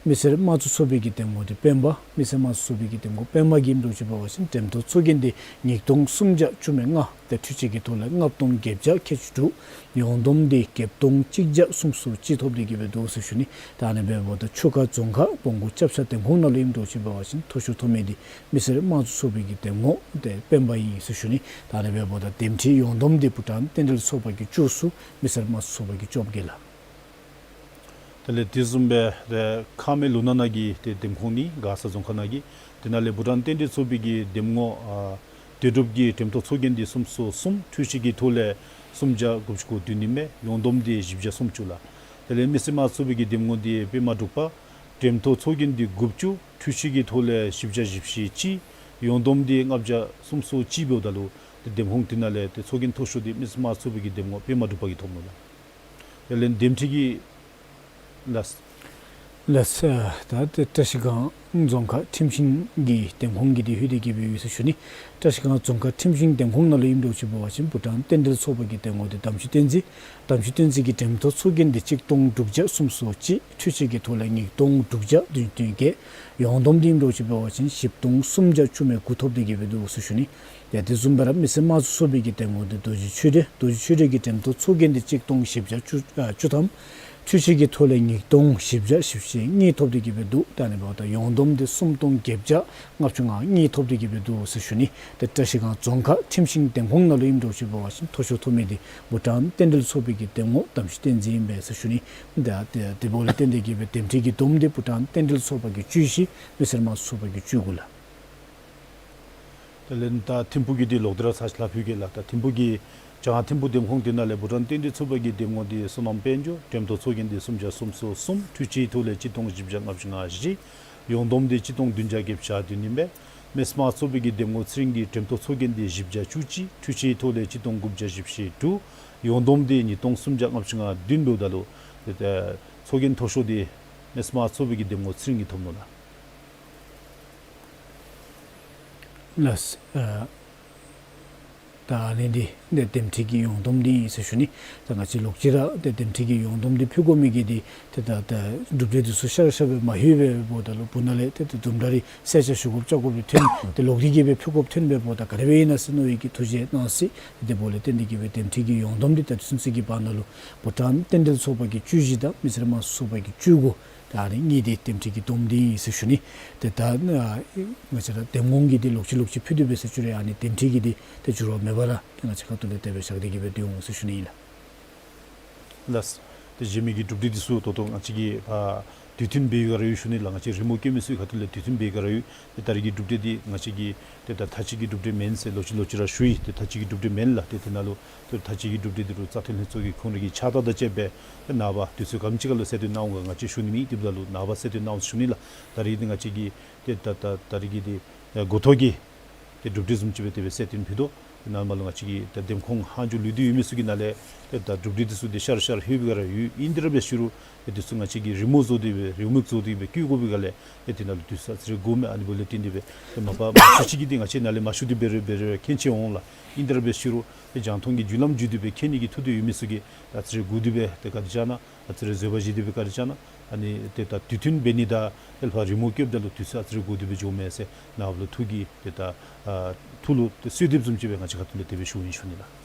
མི་སེར་དམངས་གཙོ་ཚོགས་པའི་གི་འདེམས་ངོ་འདི་པདྨ། མི་སེར་དམངས་གཙོ་ཚོགས་པའི་གི་འདེམས་ངོ་པདྨ་གི་ཨིནམ་འདྲཝ་ཅིག་འབད་བ་ཅིན་འགྲེམས་སྟོན་ཚོགས་རྒྱན་འདི་ཉིས་སྟོང་སུམ་བརྒྱ་བཅུ་མེད་ལྔ། ཏེ་འཕྲུལ་ཆས་ཀྱི་ཐོག་ལས་ལྔ་སྟོང་བརྒྱད་བརྒྱ་ཁལ་གཅིག་དྲུག། ཡོངས་བསྡོམས་འདི་བརྒྱད་སྟོང་གཅིག་བརྒྱ་སུམ་ཅུ་སོ་གཅིག་ཐོབ་སྟེ་གི་སྦེ་འདུག་ཟེར་ཞུ་ནི། ད་ཨ་ནི་འབདཝ་ད་ཆུ་ཁ་རྫོང་ཁག་བོང་སྒོར་ལྕགས་བྱ་འདེམས་ཁོངས་ནང་ལུ་ཨིནམ་འདྲཝ་ཅིག་འབད་བ་ཅིན་མཐོ་ཤོས་ཐོབ་མི་འདི་མི་སེར་དམངས་གཙོ་ཚོགས་པའི་གི་འདེམས་ངོ་འདི་པདྨ་ཨིན་ཟེར་ཞུ་ནི། ད་ཨ་ནི་འབདཝ་ད་འདེམས་ཁྲི་ཡོངས་བསྡོམས་འདི་བུ་ཊཱན་རྟེན་འབྲེལ་ཚོགས་པ་གིས་བཅུ་གསུམ། མི་སེར་དམངས་གཙོ་ཚོགས་པ་གིས་བཅོ་བརྒྱད་ལགས། དེ་ལས་དེ་བཟུམ་སྦེ་རེ་ཁ་མེ་ལུ་ན་ནང་གི་ཏེ་འདེམས་ཁོངས་ནི་མགར་ས་རྫོང་ཁག་ནང་གི་དེ་ནང་ལས་བུ་ཊཱན་རྟེན་འབྲེལ་ཚོགས་པའི་གི་འདེམས་ངོ་ཨ་དོན་གྲུབ་ཀྱི་འགྲེམས་སྟོན་ཚོགས་རྒྱན་འདི་སུམ་ཅུ་སོ་གསུམ། འཕྲུལ་ཆས་ཀྱི་ཐོག་ལས་སུམ་བརྒྱ་དགུ་བཅུ་གོ་བདུན་ཨིན་མས། ཡོངས་བསྡོམས་འདི་བཞི་བརྒྱ་སུམ་ཅུ་ལགས། དེ་ལས་མི་སེར་དམངས་གཙོ་ཚོགས་པའི་གི་འདེམས་ངོ་འདི་པདྨ་འབྲུག་པ། འགྲེམས་སྟོན་ཚོགས་རྒྱན་འདི་དགུ་བཅུ། འཕྲུལ་ཆས་ཀྱི་ཐོག་ལས་བཞི་བརྒྱ་བཞི་བཅུ་ཞེ་གཅིག། ཡོངས་བསྡོམས་འདི་ལྔ་བརྒྱ་སུམ་ཅུ་སོ་གཅིག་འབདཝ་ད་ལུ་ཏེ་འདེམས་ཁོངས་དེ་ནང་ལས་ཏེ་ཚོགས་རྒྱན་མཐོ་ཤོས་འདི་མི་སེར་དམངས་གཙོ་ཚོགས་པའི་གི་འདེམས་ངོ་པདྨ་འབྲུག་པ་གིས་ཐོབ་ནུག་ལགས། དེ་ལས་འདེམས་ཁྲི་གི་ལགས། ལགས། ད་ཏེ་བཀྲ་ཤིས་སྒང་རྫོང་ཁག་ཁྲིམས་ཤིང་གི་འདེམས་ཁོངས་ཀྱི་འདི་ལྷོད་དེ་གི་སྦེ་ཡོད་ཟེར་ཞུ་ནི། བཀྲ་ཤིས་སྒང་རྫོང་ཁག་ཁྲིམས་ཤིང་འདེམས་ཁོངས་ནང་ལུ་ཨིནམ་འདྲཝ་ཅིག་འབད་བ་ཅིན་བུ་ཊཱན་རྟེན་འབྲེལ་ཚོགས་པ་གི་འདེམས་ངོ་འདི་དམ་ཆོས་བསྟན་འཛིན། དམ་ཆོས་བསྟན་འཛིན་གྱི་འགྲེམས་སྟོན་ཚོགས་རྒྱན་འདི་གཅིག་སྟོང་དྲུག་བརྒྱ་སུམ་ཅུ་སོ་གཅིག། འཕྲུལ་ཆས་ཀྱི་ཐོག་ལས་ཉིས་སྟོང་དྲུག་བརྒྱ་བདུན་ཅུ་དོན་བརྒྱད། ཡོངས་བསྡོམས་འདི་ཨིནམ་འདྲཝ་ཅིག་འབད་བ་ཅིན་བཞི་སྟོང་སུམ་བརྒྱ་བཅུ་མེད་དགུ་ཐོབ་སྟེ་གི་སྦེ་འདུག་ཟེར་ཞུ་ནི། ཡང་དེ་བཟུམ་སྦེ་ར་མི་སེར་དམངས་གཙོ་ཚོགས་པའི་གི་འདེམས་ངོ་འདི་རྡོ་རྗེ་ཆོས་སྒྲོན། རྡོ་རྗེ་ཆོས་སྒྲོན་གྱི་འགྲེམས་སྟོན་ཚོགས་རྒྱན་འདི་གཅིག་སྟོང་བཞི་བརྒྱ་བཅུ་ཨ་བཅུ་ཐམ། འཕྲུལ་ཆས་ཀྱི་ཐོག་ལས་ཉིས་སྟོང་བཞི་བརྒྱ་བཞི་བཅུ་ཞེ་གཉིས་ཐོབ་སྟེ་གི་སྦེ་འདུག། ད་ཨ་ནི་འབདཝ་ད་ཡོངས་བསྡོམས་འདི་སུམ་སྟོང་བརྒྱད་བརྒྱ་ལྔ་བཅུ་ང་གཉིས་ཐོབ་སྟེ་གི་སྦེ་འདུག་ཟེར་ཞུ་ནི། ཏེ་བཀྲ་ཤིས་སྒང་རྫོང་ཁག་ཁྲིམས་ཤིང་འདེམས་ཁོངས་ནང་ལུ་ཨིནམ་འདྲཝ་ཅིག་འབད་བ་ཅིན་མཐོ་ཤོས་ཐོབ་མི་འདི་བུ་ཊཱན་རྟེན་འབྲེལ་ཚོགས་པའི་གི་འདེམས་ངོ་དམ་ཆོས་བསྟན་འཛིན་ཨིན་པས་ཟེར་ཞུ་ནི། ད་དེ་དེ་འབདཝ་ལས་བརྟེན་ཏེ་གི་སྦེ་འདེམས་ཁྲི་གི་བསྡོམས་འདི་བུ་ཊཱན་རྟེན་འབྲེལ་ཚོགས་པ་གིས་བཅུ་བཞི། མི་སེར་དམངས་གཙོ་ཚོགས་པ་གིས་བཅུ་དགུ་ལགས། དེ་ལས་ད་ཐིམ་ཕུག་གི་འདི་ལོག་སྟེ་ར་ཚར་ཅིག་ལྷག་ཕུལ་གེ་ལགས། ད་ཐིམ་ཕུག་གི་བྱང་ཐིམ་ཕུག་འདེམས་ཁོངས་དེ་ནང་ལས་བུ་ཊཱན་རྟེན་འབྲེལ་ཚོགས་པ་གི་འདེམས་ངོ་འདི་བསོད་ནམས་དཔལ་འབྱོར། འགྲེམས་སྟོན་ཚོགས་རྒྱན་འདི་སུམ་བརྒྱ་སུམ་ཅུ་སོ་གསུམ། འཕྲུལ་ཆས་ཐོག་ལས་གཅིག་སྟོང་བཞི་བརྒྱ་ལྔ་བཅུ་ང་བཞི། ཡོངས་བསྡོམས་འདི་གཅིག་སྟོང་བདུན་བརྒྱ་བརྒྱད་ཅུ་གྱ་བདུན་ཨིན་པས། མི་སེར་དམངས་གཙོ་ཚོགས་པའི་གི་འདེམས་ངོ་ཚེ་རིང་གི་འགྲེམས་སྟོན་ཚོགས་རྒྱན་འདི་བཞི་བརྒྱ་བཅུ་གཅིག། འཕྲུལ་ཆས་ཐོག་ལས་གཅིག་སྟོང་དགུ་བརྒྱ་བཞི་བཅུ་ཞེ་དྲུག། ཡོངས་བསྡོམས་འདི་ཉིས་སྟོང་སུམ་བརྒྱ་ལྔ་བཅུ་ང་བདུན་འབདཝ་ད་ལུ་ཏེ་ཚོགས་རྒྱན་མཐོ་ཤོས་འདི་མི་སེར་དམངས་གཙོ་ཚོགས་པའི་གི་འདེམས་ངོ་ཚེ་རིང་གིས་ཐོབ་ནུག་ལགས། ལགས། ཨ་ད་ཨ་ནི་འདི་འདི་འདེམས་ཁྲི་གི་ཡོངས་བསྡོམས་འདི་ཨིན་ཟེར་ཞུ་ནི། ད་ང་བཅས་ལོག་ཅི་ར་འདི་འདེམས་ཁྲི་གི་ཡོངས་བསྡོམས་འདི་ཕུལ་དགོ་མི་གི་འདི་ཏེ་ད་ད་གྲུབ་འབྲས་འདི་ཚུ་ཤར་ཤར་སྦེ་མ་ལྷོད་པར་འབདཝ་ད་ལུ་སྦུག་ན་ལས་ཏེ་ཏེ་དུམ་གྲ་རེ་གསལ་ཆ་ཞུ་དགོཔ་བཅར་དགོཔ་འདི་ཐོན། ཏེ་ལོག་སྟེ་གི་སྦེ་ཕུལ་དགོཔ་ཐོན་པས། འབདཝ་ད་ག་དེ་སྦེ་ཨིན་ན་ཟེར་མནོ་བའི་གི་ཐུགས་བཞེད་གནང་ཟེར། དེ་འབདཝ་ལས་བརྟེན་ཏེ་གི་སྦེ་འདེམས་ཁྲི་གི་ཡོངས་བསྡོམས་འདི་ད་ཚུན་ཚོད་ཀྱི་བར་ན་ལུ་བུ་ཊཱན་རྟེན་འབྲེལ་ཚོགས་པ་གིས་བཅུ་བཞི་དང་མི་སེར་དམངས་གཙོ་ཚོགས་པ་གིས་བཅུ་དགུ། ད་ཨ་ནི་གཉིས་འདི་འདེམས་ཁྲི་གི་བསྡོམས་འདི་ཨིན་ཟེར་ཞུ་ནི། ཏེ་ད་ང་བཅས་ར་འདེམས་ངོ་གི་འདི་ལོག་ཅི་ལོག་ཅི་ཕུལ་དོ་སྦེ་ཟེར་ཞུ་རུང་ཨ་ནི་འདེམས་ཁྲི་གི་འདི་ཏེ་འགྱུར་བ་མེད་པར་ར་ཏེ་ང་བཅས་ཁ་ཐུག་ལས་དེ་སྦེ་བཞག་སྟེ་གི་སྦེ་སྡོད་འོང་ཟེར་ཞུ་ནི་ཨིན་ལགས། ལགས། ཏེ་གཞན་མི་གི་གྲུབ་འབྲས་འདི་ཚུ་ད་ལྟོ་ང་བཅས་ཀྱིས་ཨ་དུས་མཐུན་འབད་ཡོད་ག་ར་ཡོད་ཞུ་ནི་ལགས། ང་བཅས་རི་མོ་བཀོད་མི་ཚུ་གི་ཁ་ཐུག་ལས་དུས་མཐུན་འབད་ཡོད་ག་ར་ཡོད། ཏེ་ད་རེས་ཀྱི་གྲུབ་འབྲས་འདི་ང་བཅས་ཀྱིས་ཏེ་ད་ད་ཅི་གི་གྲུབ་འབྲས་མེན་ཟེར་ལོག་ཅི་ལོག་ཅི་ར་ཞུ་ཡི། ཏེ་ད་ཅི་གི་གྲུབ་འབྲས་མེན་ལགས། ཏེ་དེ་ནང་ལུ་ཏེ་ད་ཅི་གི་གྲུབ་འབྲས་འདི་ལུ་རྩ་དོན་ལྷན་ཚོགས་ཀྱི་ཁོང་རའི་གི་ཕྱག་རྟགས་དང་བཅས་པའི་ཏེ་ནངས་པ་དུས་ཚོད་ག་དེམ་ཅིག་ཁར་ལུ་གསལ་སྟོན་གནང་འོང་ག་ང་བཅས་ཞུ་ནི་མེད། དེ་འབདཝ་ད་ལུ་ནངས་པ་གསལ་སྟོན་གནང་འོང་ཞུ་ནི་ལགས། ད་རེས་འདི་ང་བཅས་ཀྱིས་ཏེ་ད་ད་ད་རེས་ཀྱི་འདི་འགོ་ཐོག་གི་ཏེ་གྲུབ་འབྲས་བཟུམ་ཅིག་སྦེ་དེ་སྦེ་གསལ་སྟོན་ཕུལ་དོ། ནཱ་མར་ལུ་ང་བཅས་ཀྱི་ད་འདེམས་ཁོངས་ཧང་ཇོ་ལུས་ཏེ་ཡོད་མི་ཚུ་གི་ནང་ལས་ཏེ་ད་གྲུབ་འབྲས་འདི་ཚུ་ཏེ་ཤར་ཤར་ལྷོད་པའི་སྒང་ར་ཡོད། ཨིན་ཏེ་ར་འབད་ཞུ་རུང་ཏེ་འདི་ཚུ་ང་བཅས་ཀྱིས་རི་མོ་བཟོ་སྟེ་སྦེ་རེའུ་མིག་བཟོ་སྟེ་སྦེ་བཀོད་དགོ་པའི་སྒང་ལས་ཏེ་དེ་ནང་ལུ་དུས་ཚོད་ཨ་ཙི་རེ་འགོརཝ་མས། ཨ་ནི་འབདཝ་ལས་བརྟེན་ཏེ་སྦེ་ཏེ་མ་པ་མང་ཤོས་ཅིག་གིས་ཏེ་ང་བཅས་ནཱ་ལས་མང་ཤོས་འདི་འབད་རུང་འབད་རུང་མཁྱེན་ཆེ་འོང་ལགས། ཨིན་ཏེ་ར་འབད་ཞུ་རུང་ཏེ་རྒྱང་མཐོང་གི་བརྒྱུད་ལམ་བརྒྱུད་དེ་སྦེ་མཁྱེན་ནི་གི་ཐོག་ཏུ་ཡོད་མི་ཚུ་གིས་ད་ཨ་ཙི་རེ་སྒུག་སྟེ་སྦེ་ཏེ་བཀའ་དྲིན་བསྐྱང་གནང་། ཨ་ཙི་རེ་བཟོད་པ་བཞེས་ཏེ་སྦེ་བཀའ་དྲིན་བསྐྱང་གནང་། ཨ་ནི་ཏེ་ད་དུས་མཐུན་འབད་ནི་དང་ཨེལ་ཕ་རི་མོ་བཀོདཔ་ད་ལུ་དུས་ཚོད་ཨ་ཙི་རེ་འགོར་ཏེ་སྦེ་འགྱོཝ་མས་ཟེར་ནཱ་ལུ་ཐུགས་ཀྱི་ཏེ་ད་ཨ་ཐུགས་ལུ་ཏེ་གསོལ་འདེབས་བཟུམ་ཅིག་སྦེ་ང་བཅས་ཁ་ཐུག་ལས་དེ་སྦེ་ཞུཝ་ཨིན་ཞུ་ནི་ལགས།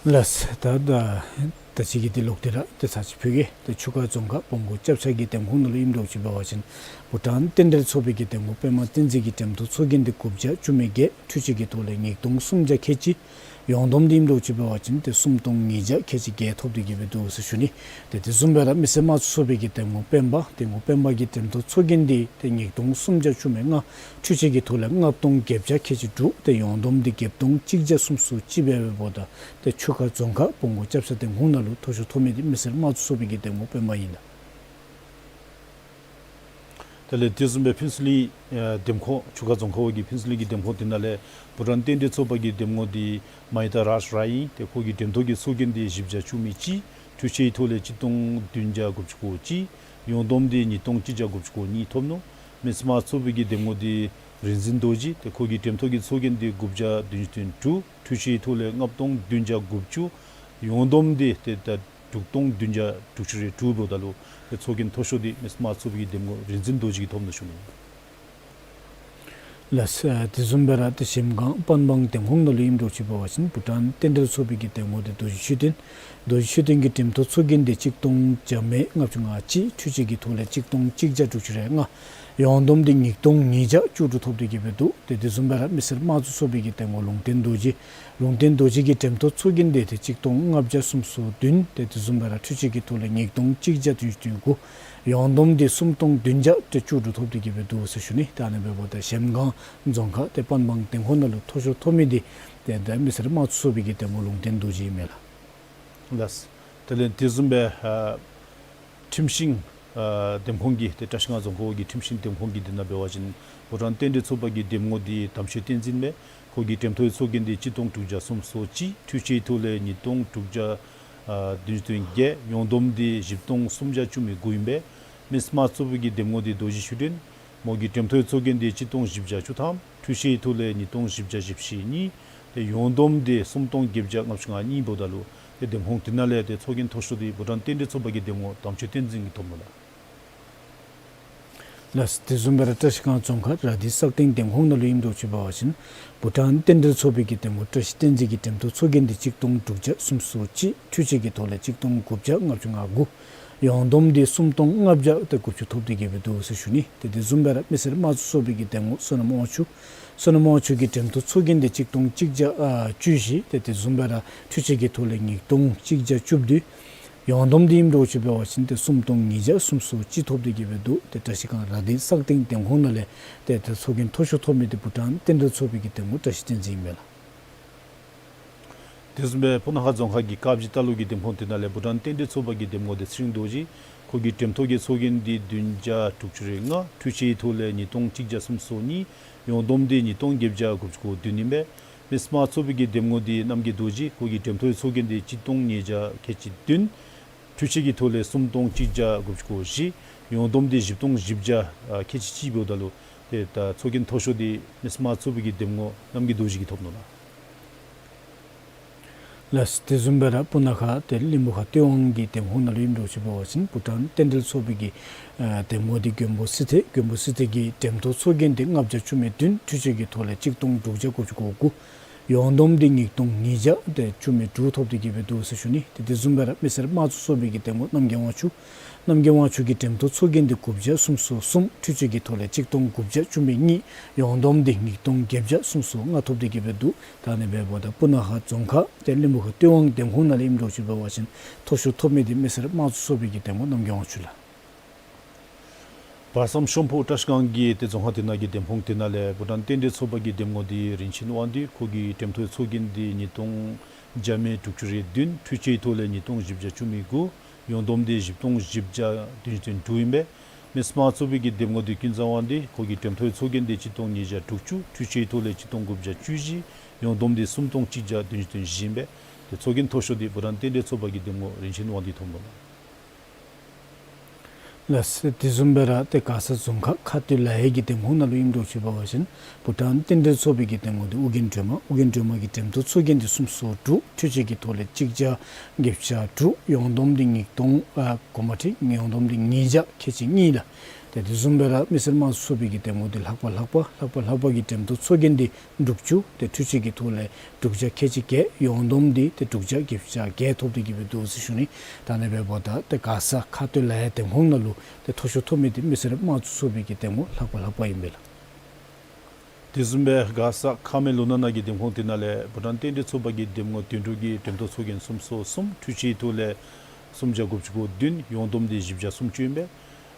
ལགས། ད་ད་ད་ཅི་གི་ཏེ་ལོག་སྟེ་ར་ཏེ་ཚར་ཅིག་ཕུལ་གེ། ཏེ་ཆུ་ཁ་རྫོང་ཁག་བོང་གུ་སྐྱབས་ཆ་གི་འདེམས་ཁོངས་ནང་ལུ་ཨིནམ་འདྲཝ་ཅིག་འབད་བ་ཅིན་བྷུ་ཊཱན་རྟེན་འབྲེལ་ཚོགས་པའི་གི་འདེམས་ངོ་པདྨ་བསྟན་འཛིན་གྱི་འགྲེམས་ཐོག་ཚོགས་རྒྱན་འདི་དགུ་བརྒྱ་བཅུ་མེད་བརྒྱད། འཕྲུལ་ཆས་ཀྱི་ཐོག་ལས་ཉིས་སྟོང་སུམ་བརྒྱ་ཁལ་གཅིག། ཡོངས་བསྡོམས་འདི་ཨིནམ་འདྲཝ་ཅིག་འབད་བ་ཅིན་ཏེ་སུམ་སྟོང་ཉིས་བརྒྱ་ཁལ་གཅིག་བརྒྱད་ཐོབ་སྟེ་གི་སྦེ་འདུག་ཟེར་ཞུ་ནི། ཏེ་དེ་བཟུམ་སྦེ་ར་མི་སེར་དམངས་གཙོ་ཚོགས་པའི་གི་འདེམས་ངོ་སྤེན་པ། འདེམས་ངོ་སྤེན་པ་གི་འགྲེམས་ཐོག་ཚོགས་རྒྱན་འདི་ཏེ་ཉིས་སྟོང་སུམ་བརྒྱ་བཅུ་མེད་ལྔ། འཕྲུལ་ཆས་ཀྱི་ཐོག་ལས་ལྔ་སྟོང་བརྒྱད་བརྒྱ་ཁལ་གཅིག་དྲུག། ཏེ་ཡོངས་བསྡོམས་འདི་བརྒྱད་སྟོང་གཅིག་བརྒྱ་སུམ་ཅུ་སོ་གཅིག་སྦེ་འབདཝ་ད་ཏེ་ཆུ་ཁ་རྫོང་ཁག་བོང་གུ་སྐྱབས་ཆ་འདེམས་ཁོངས་ནང་ལུ་མཐོ་ཤོས་ཐོབ་མི་འདི་མི་སེར་དམངས་གཙོ་ཚོགས་པའི་གི་འདེམས་ངོ་སྤེན་པ་ཨིན་ལགས། དེ་ལས་དེ་བཟུམ་སྦེ་ཕུན་ཚོགས་གླིང་ཨེ་འདེམས་ཁོངས་ཆུ་ཁ་རྫོང་ཁག་འོག་གི་ཕུན་ཚོགས་གླིང་གི་འདེམས་ཁོངས་དེ་ནང་ལས་བྷུ་ཊཱན་རྟེན་འབྲེལ་ཚོགས་པ་གི་འདེམས་ངོ་འདི་མ་ཧི་ཏ་རཱཇ་ར་ཨིན། ཏེ་ཁོ་གི་འགྲེམས་ཐོག་གི་ཚོགས་རྒྱན་འདི་བཞི་བརྒྱ་བཅུ་མེད་གཅིག། འཕྲུལ་ཆས་ཀྱི་ཐོག་ལས་གཅིག་སྟོང་བདུན་བརྒྱ་དགུ་བཅུ་གོ་གཅིག། ཡོངས་བསྡོམས་འདི་ཉིས་སྟོང་གཅིག་བརྒྱ་དགུ་བཅུ་གོ་གཉིས་ཐོབ་ནུག། མི་སེར་དམངས་གཙོ་ཚོགས་པའི་གི་འདེམས་ངོ་འདི་རིག་འཛིན་རྡོ་རྗེ། ཏེ་ཁོ་གི་འགྲེམས་ཐོག་གི་ཚོགས་རྒྱན་འདི་དགུ་བརྒྱ་བདུན་ཅུ་དོན་དྲུག། འཕྲུལ་ཆས་ཀྱི་ཐོག་ལས་ལྔ་སྟོང་བདུན་བརྒྱ་དགུ་བཅུ། ཡོངས་བསྡོམས་འདི་ཏེ་ད་དྲུག་སྟོང་བདུན་བརྒྱ་དྲུག་ཅུ་རེ་དྲུག་འབདཝ་ད་ལུ་ཏེ་ཚོགས་རྒྱན་མཐོ་ཤོས་འདི་མི་སེར་དམངས་གཙོ་ཚོགས་པའི་གི་འདེམས་ངོ་རིག་འཛིན་རྡོ་རྗེ་གིས་ཐོབ་ནུག་ཞུ་ནི། ལགས། དེ་བཟུམ་སྦེ་ར་ཏེ་གཞལམ་སྒང་པན་སྦང་འདེམས་ཁོངས་ནང་ལུ་ཨིནམ་འདྲཝ་ཅིག་འབད་བ་ཅིན་བྷུ་ཊཱན་རྟེན་འབྲེལ་ཚོགས་པའི་གི་འདེམས་ངོ་འདི་རྡོ་རྗེ་ཆོས་ལྡན། རྡོ་རྗེ་ཆོས་ལྡན་གྱི་འགྲེམས་ཐོག་ཚོགས་རྒྱན་འདི་གཅིག་སྟོང་བརྒྱ་མེད་ལྔ་བཅུ་ང་གཅིག། འཕྲུལ་ཆས་ཀྱི་ཐོག་ལས་གཅིག་སྟོང་གཅིག་བརྒྱ་དྲུག་ཅུ་རེ་ལྔ། ཡོངས་བསྡོམས་འདི་ཉིས་སྟོང་ཉིས་བརྒྱ་བཅུ་དྲུག་ཐོབ་སྟེ་གི་སྦེ་འདུག། ཏེ་དེ་བཟུམ་སྦེ་ར་མི་སེར་དམངས་གཙོ་ཚོགས་པའི་གི་འདེམས་ངོ་ལུང་བསྟན་རྡོ་རྗེ། ལུང་བསྟན་རྡོ་རྗེ་གི་འགྲེམས་ཐོག་ཚོགས་རྒྱན་འདི་ཏེ་གཅིག་སྟོང་ལྔ་བརྒྱ་སུམ་ཅུ་སོ་བདུན། ཏེ་དེ་བཟུམ་སྦེ་ར་འཕྲུལ་ཆས་ཀྱི་ཐོག་ལས་ཉིས་སྟོང་གཅིག་བརྒྱ་བདུན་ཅུ་དོན་དགུ། ཡོངས་བསྡོམས་འདི་སུམ་སྟོང་བདུན་བརྒྱ་ཏེ་བཅུ་དྲུག་ཐོབ་སྟེ་གི་སྦེ་འདུག་ཟེར་ཞུ་ནི། ད་ཨ་ནི་འབདཝ་ད་གཞལམ་སྒང་རྫོང་ཁག་ཏེ་པན་སྦང་འདེམས་ཁོངས་ནང་ལུ་མཐོ་ཤོས་ཐོབ་མི་འདི་ཏེ་ད་མི་སེར་དམངས་གཙོ་ཚོགས་པའི་གི་འདེམས་ངོ་ལུང་བསྟན་རྡོ་རྗེ་ཨིན་མས་ལགས། ལགས། དེ་ལས་དེ་བཟུམ་སྦེ་ཨ་ཁྲིམས་ཤིང་ཨ་འདེམས་ཁོངས་ཀྱི་ཏེ་བཀྲིས་སྒང་རྫོང་ཁག་འོག་གི་ཁྲིམས་ཤིང་འདེམས་ཁོངས་ཀྱི་དེ་ནང་འབད་བ་ཅིན་བྷུ་ཊཱན་རྟེན་འབྲེལ་ཚོགས་པ་གི་འདེམས་ངོ་འདི་དམ་ཆོས་བསྟན་འཛིན་མས། ཁོ་གི་འགྲེམས་ཐོག་ཚོགས་རྒྱན་འདི་གཅིག་སྟོང་དྲུག་བརྒྱ་སུམ་ཅུ་སོ་གཅིག། འཕྲུལ་ཆས་ཐོག་ལས་ཉིས་སྟོང་དྲུག་བརྒྱ་ཨ་བདུན་ཅུ་དོན་བརྒྱད། ཡོངས་བསྡོམས་འདི་བཞི་སྟོང་སུམ་བརྒྱ་བཅུ་མེད་དགུ་ཨིན་པས། མི་སེར་དམངས་གཙོ་ཚོགས་པའི་གི་འདེམས་ངོ་འདི་རྡོ་རྗེ་ཆོས་ལྡན། མོ་གི་འགྲེམས་ཐོག་ཚོགས་རྒྱན་འདི་གཅིག་སྟོང་བཞི་བརྒྱ་བཅུ་ཐམ། འཕྲུལ་ཆས་ཐོག་ལས་ཉིས་སྟོང་བཞི་བརྒྱ་བཞི་བཅུ་ཞེ་གཉིས། ཏེ་ཡོངས་བསྡོམས་འདི་སུམ་སྟོང་བརྒྱད་བརྒྱ་ལྔ་བཅུ་ང་གཉིས་འབདཝ་ད་ལུ་ཏེ་འདེམས་ཁོངས་དེ་ནང་ལས་ཏེ་ཚོགས་རྒྱན་མཐོ་ཤོས་འདི་བྷུ་ཊཱན་རྟེན་འབྲེལ་ཚོགས་པ་གི་འདེམས་ངོ་དམ་ཆོས་བསྟན་འཛིན་གྱིས་ཐོབ་ནུག་ལགས། ལགས། དེ་བཟུམ་སྦེ་ར་བཀྲིས་སྒང་རྫོང་ཁག་ར་དྷི་སག་སྟེང་འདེམས་ཁོངས་ནང་ལུ་ཨིནམ་འདྲཝ་ཅིག་འབད་བ་ཅིན་བྷུ་ཊཱན་རྟེན་འབྲེལ་ཚོགས་པའི་གི་འདེམས་ངོ་བཀྲིས་བསྟན་འཛིན་གྱི་འགྲེམས་ཐོག་ཚོགས་རྒྱན་འདི་གཅིག་སྟོང་དྲུག་བརྒྱ་སུམ་ཅུ་སོ་གཅིག། འཕྲུལ་ཆས་ཀྱི་ཐོག་ལས་གཅིག་སྟོང་དགུ་བརྒྱ་ལྔ་བཅུ་ང་དགུ། ཡོངས་བསྡོམས་འདི་སུམ་སྟོང་ལྔ་བརྒྱ་ཏེ་དགུ་བཅུ་ཐོབ་སྟེ་གི་སྦེ་འདུག་ཟེར་ཞུ་ནི། ཏེ་དེ་བཟུམ་སྦེ་ར་མི་སེར་དམངས་གཙོ་ཚོགས་པའི་གི་འདེམས་ངོ་བསོད་ནམས་དབང་ཕྱུག། བསོད་ནམས་དབང་ཕྱུག་གི་འགྲེམས་ཐོག་ཚོགས་རྒྱན་འདི་གཅིག་སྟོང་གཅིག་བརྒྱ་ཨ་བཅུ་བཞི། ཏེ་དེ་བཟུམ་སྦེ་ར་འཕྲུལ་ཆས་ཀྱི་ཐོག་ལས་ཉིས་སྟོང་གཅིག་བརྒྱ་བཅུ་བདུན། ཡོངས་བསྡོམས་འདི་ཨིནམ་འདྲཝ་ཅིག་འབད་བ་ཅིན་ཏེ་སུམ་སྟོང་ཉིས་བརྒྱ་སུམ་ཅུ་སོ་གཅིག་ཐོབ་སྟེ་གི་སྦེ་འདུག། ཏེ་བཀྲིས་སྒང་ར་དྷི་སག་སྟེང་འདེམས་ཁོངས་ནང་ལས་ཏེ་ཏེ་ཚོགས་རྒྱན་མཐོ་ཤོས་ཐོབ་མི་འདི་བྷུ་ཊཱན་རྟེན་འབྲེལ་ཚོགས་པའི་གི་འདེམས་ངོ་བཀྲིས་བསྟན་འཛིན་ཨིན་མས་ལགས། དེ་བཟུམ་སྦེ་སྤུ་ན་ཁ་རྫོང་ཁག་གི་དཀར་སྦྱིས་རྟ་ལོག་གི་འདེམས་ཁོངས་དེ་ནང་ལས་བྷུ་ཊཱན་རྟེན་འབྲེལ་ཚོགས་པ་གི་འདེམས་ངོ་བདེ་ཚེ་རིང་རྡོ་རྗེ། ཁོ་གི་འགྲེམས་ཐོག་གི་ཚོགས་རྒྱན་འདི་བདུན་བརྒྱ་དྲུག་ཅུ་རེ་ལྔ། འཕྲུལ་ཆས་ཐོག་ལས་ཉིས་སྟོང་གཅིག་བརྒྱ་སུམ་ཅུ་སོ་གཉིས། ཡོངས་བསྡོམས་འདི་ཉིས་སྟོང་བརྒྱད་བརྒྱ་དགུ་བཅུ་གོ་བདུན་ཨིན་པས། མི་སེར་དམངས་གཙོ་ཚོགས་པའི་གི་འདེམས་ངོ་འདི་རྣམ་རྒྱལ་རྡོ་རྗེ། ཁོ་གི་འགྲེམས་ཐོག་ཚོགས་རྒྱན་འདི་གཅིག་སྟོང་ཉིས་བརྒྱ་ཁལ་གཅིག་བདུན། འཕྲུལ་ཆས་ཀྱི་ཐོག་ལས་སུམ་སྟོང་གཅིག་བརྒྱ་དགུ་བཅུ་གོ་བཞི། ཡོངས་བསྡོམས་འདི་བཞི་སྟོང་བཞི་བརྒྱ་ཁལ་གཅིག་གཅིག་འབདཝ་ད་ལུ་ཏེ་ད་ཚོགས་རྒྱན་མཐོ་ཤོས་འདི་མི་སེར་དམངས་གཙོ་ཚོགས་པའི་གི་འདེམས་ངོ་རྣམ་རྒྱལ་རྡོ་རྗེ་གིས་ཐོབ་ནུག་ལགས། ལགས། དེ་བཟུམ་སྦེ་ར་སྤུ་ན་ཁ་ཏེ་གླིང་བུ་ཁ་སྟོད་ཝང་གི་འདེམས་ཁོངས་ནང་ལུ་ཨིནམ་འདྲཝ་ཅིག་འབད་བ་ཅིན་བྷུ་ཊཱན་རྟེན་འབྲེལ་ཚོགས་པའི་གི་ཨ་འདེམས་ངོ་འདི་མགོན་པོ་སི་ཏེ། མགོན་པོ་སི་ཏེ་གི་འགྲེམས་ཐོག་ཚོགས་རྒྱན་འདི་ལྔ་བརྒྱ་བཅུ་མེད་བདུན། འཕྲུལ་ཆས་ཀྱི་ཐོག་ལས་གཅིག་སྟོང་དྲུག་བརྒྱ་དགུ་བཅུ་གོ་དགུ། ཡོངས་བསྡོམས་འདི་ཉིས་སྟོང་ཉིས་བརྒྱ་ཏེ་བཅུ་མེད་དྲུག་ཐོབ་སྟེ་གི་སྦེ་འདུག་ཟེར་ཞུ་ནི། ཏེ་དེ་བཟུམ་སྦེ་ར་མི་སེར་དམངས་གཙོ་ཚོགས་པའི་གི་འདེམས་ངོ་རྣམ་རྒྱལ་དབང་ཕྱུག། རྣམ་རྒྱལ་དབང་ཕྱུག་གི་འགྲེམས་ཐོག་ཚོགས་རྒྱན་འདི་དགུ་བརྒྱ་སུམ་ཅུ་སོ་གསུམ། འཕྲུལ་ཆས་ཀྱི་ཐོག་ལས་གཅིག་སྟོང་དགུ་བརྒྱ་བཅུ་མེད་གཉིས། ཡོངས་བསྡོམས་འདི་ཉིས་སྟོང་བརྒྱད་བརྒྱ་སུམ་ཅུ་སོ་ལྔ་ཐོབ་སྟེ་གི་སྦེ་འདུག། ད་ཨ་ནི་འབདཝ་ད་སྤུ་ན་ཁ་རྫོང་ཁག་ཏེ་གླིང་བུ་ཁ་སྟོད་ཝང་འདེམས་ཁོངས་ནང་ལས་ཨིནམ་འདྲཝ་ཅིག་འབད་བ་ཅིན་མཐོ་ཤོས་ཐོབ་མི་འདི་མི་སེར་དམངས་གཙོ་ཚོགས་པའི་གི་འདེམས་ངོ་རྣམ་རྒྱལ་དབང་ཕྱུག་ལགས། བར་མཚམས་ཤོམ་ཕུ་བཀྲིས་སྒང་གི་ཏེ་རྫོང་ཁག་དེ་ནང་གི་འདེམས་ཁོངས་དེ་ནང་ལས་བྷུ་ཊཱན་རྟེན་འབྲེལ་ཚོགས་པ་གི་འདེམས་ངོ་འདི་རིན་ཆེན་དབང་འདུས། ཁོ་གི་འགྲེམས་ཐོག་ཚོགས་རྒྱན་འདི་ཉིས་སྟོང་བརྒྱ་མེད་དྲུག་ཅུ་རེ་བདུན། འཕྲུལ་ཆས་ཐོག་ལས་ཉིས་སྟོང་བཞི་བརྒྱ་བཅུ་མེད་དགུ། ཡོངས་བསྡོམས་འདི་བཞི་སྟོང་བཞི་བརྒྱ་བདུན་ཅུ་དོན་དྲུག་ཨིན་པས། མི་སེར་དམངས་གཙོའི་གི་འདེམས་ངོ་འདི་ཀུན་བཟང་དབང་འདུས་ཁོ་གི་འགྲེམས་ཐོག་ཚོགས་རྒྱན་འདི་གཅིག་སྟོང་ཉིས་བརྒྱ་དྲུག་ཅུ། འཕྲུལ་ཆས་ཐོག་ལས་གཅིག་སྟོང་དགུ་བརྒྱ་བཅུ་བཞི། ཡོངས་བསྡོམས་འདི་སུམ་སྟོང་གཅིག་བརྒྱ་བདུན་ཅུ་དོན་བཞི་ཨིན་པས། ཏེ་ཚོགས་རྒྱན་མཐོ་ཤོས་འདི་བྷུ་ཊཱན་རྟེན་འབྲེལ་ཚོགས་པ་གི་འདེམས་ངོ་རིན་ཆེན་དབང་འདུས་ཐོབ་ནུག་ལགས། ལགས། དེ་བཟུམ་སྦེ་ར་ཏེ་མགར་ས་རྫོང་ཁག་ཁ་སྟོད་ལ་ཡའི་གི་འདེམས་ཁོངས་ནང་ལུ་ཨིནམ་འདྲཝ་ཅིག་འབད་བ་ཅིན་བྷུ་ཊཱན་རྟེན་འབྲེལ་ཚོགས་པའི་གི་འདེམས་ངོ་འདི་ཨོ་རྒྱན་སྒྲོལ་མ། ཨོ་རྒྱན་སྒྲོལ་མ་གི་འགྲེམས་ཐོག་ཚོགས་རྒྱན་འདི་སུམ་སྟོང་དྲུག། འཕྲུལ་ཆས་ཀྱི་ཐོག་ལས་གཅིག་བརྒྱ་བརྒྱད་ཅུ་གྱ་དྲུག། ཡོངས་བསྡོམས་འདི་ཉིས་སྟོང་ཨ་གོང་མ་ཁྲིག་ཡོངས་བསྡོམས་འདི་ཉིས་བརྒྱ་ཁལ་གཅིག་གཉིས་ལགས། ཏེ་དེ་བཟུམ་སྦེ་ར་མི་སེར་དམངས་གཙོའི་གི་འདེམས་ངོ་འདི་ལྷག་པ་ལྷག་པ་ལྷག་པ་ལྷག་པ་གི་འགྲེམས་ཐོག་ཚོགས་རྒྱན་འདི་དྲུག་ཅུ། ཏེ་འཕྲུལ་ཆས་ཀྱི་ཐོག་ལས་དྲུག་བརྒྱ་ཁལ་གཅིག་བརྒྱད། ཡོངས་བསྡོམས་འདི་ཏེ་དྲུག་བརྒྱ་བརྒྱད་ཅུ་གྱ་བརྒྱད་ཐོབ་སྟེ་གི་སྦེ་འདུག་ཟེར་ཞུ་ནི། ད་ཨ་ནི་འབདཝ་ད་ཏེ་མགར་ས་ཁ་སྟོད་ལ་ཡའི་འདེམས་ཁོངས་ནང་ལུ་ཏེ་མཐོ་ཤོས་ཐོབ་མི་འདི་མི་སེར་དམངས་གཙོའི་གི་འདེམས་ངོ་ལྷག་པ་ལྷག་པ་ཨིན་པས་ལགས། དེ་བཟུམ་སྦེ་མགར་ས་ཁ་སྨད་ལུང་ནག་ནང་གི་འདེམས་ཁོངས་དེ་ནང་ལས་བྷུ་ཊཱན་རྟེན་འབྲེལ་ཚོགས་པ་གི་འདེམས་ངོ་དོན་གྲུབ་ཀྱིས་འགྲེམས་ཐོག་ཚོགས་རྒྱན་སུམ་སྟོང་གསུམ། འཕྲུལ་ཆས་ཐོག་ལས་སུམ་བརྒྱ་དགུ་བཅུ་གོ་བདུན། ཡོངས་བསྡོམས་འདི་བཞི་བརྒྱ་སུམ་ཅུ་ཨིན་པས།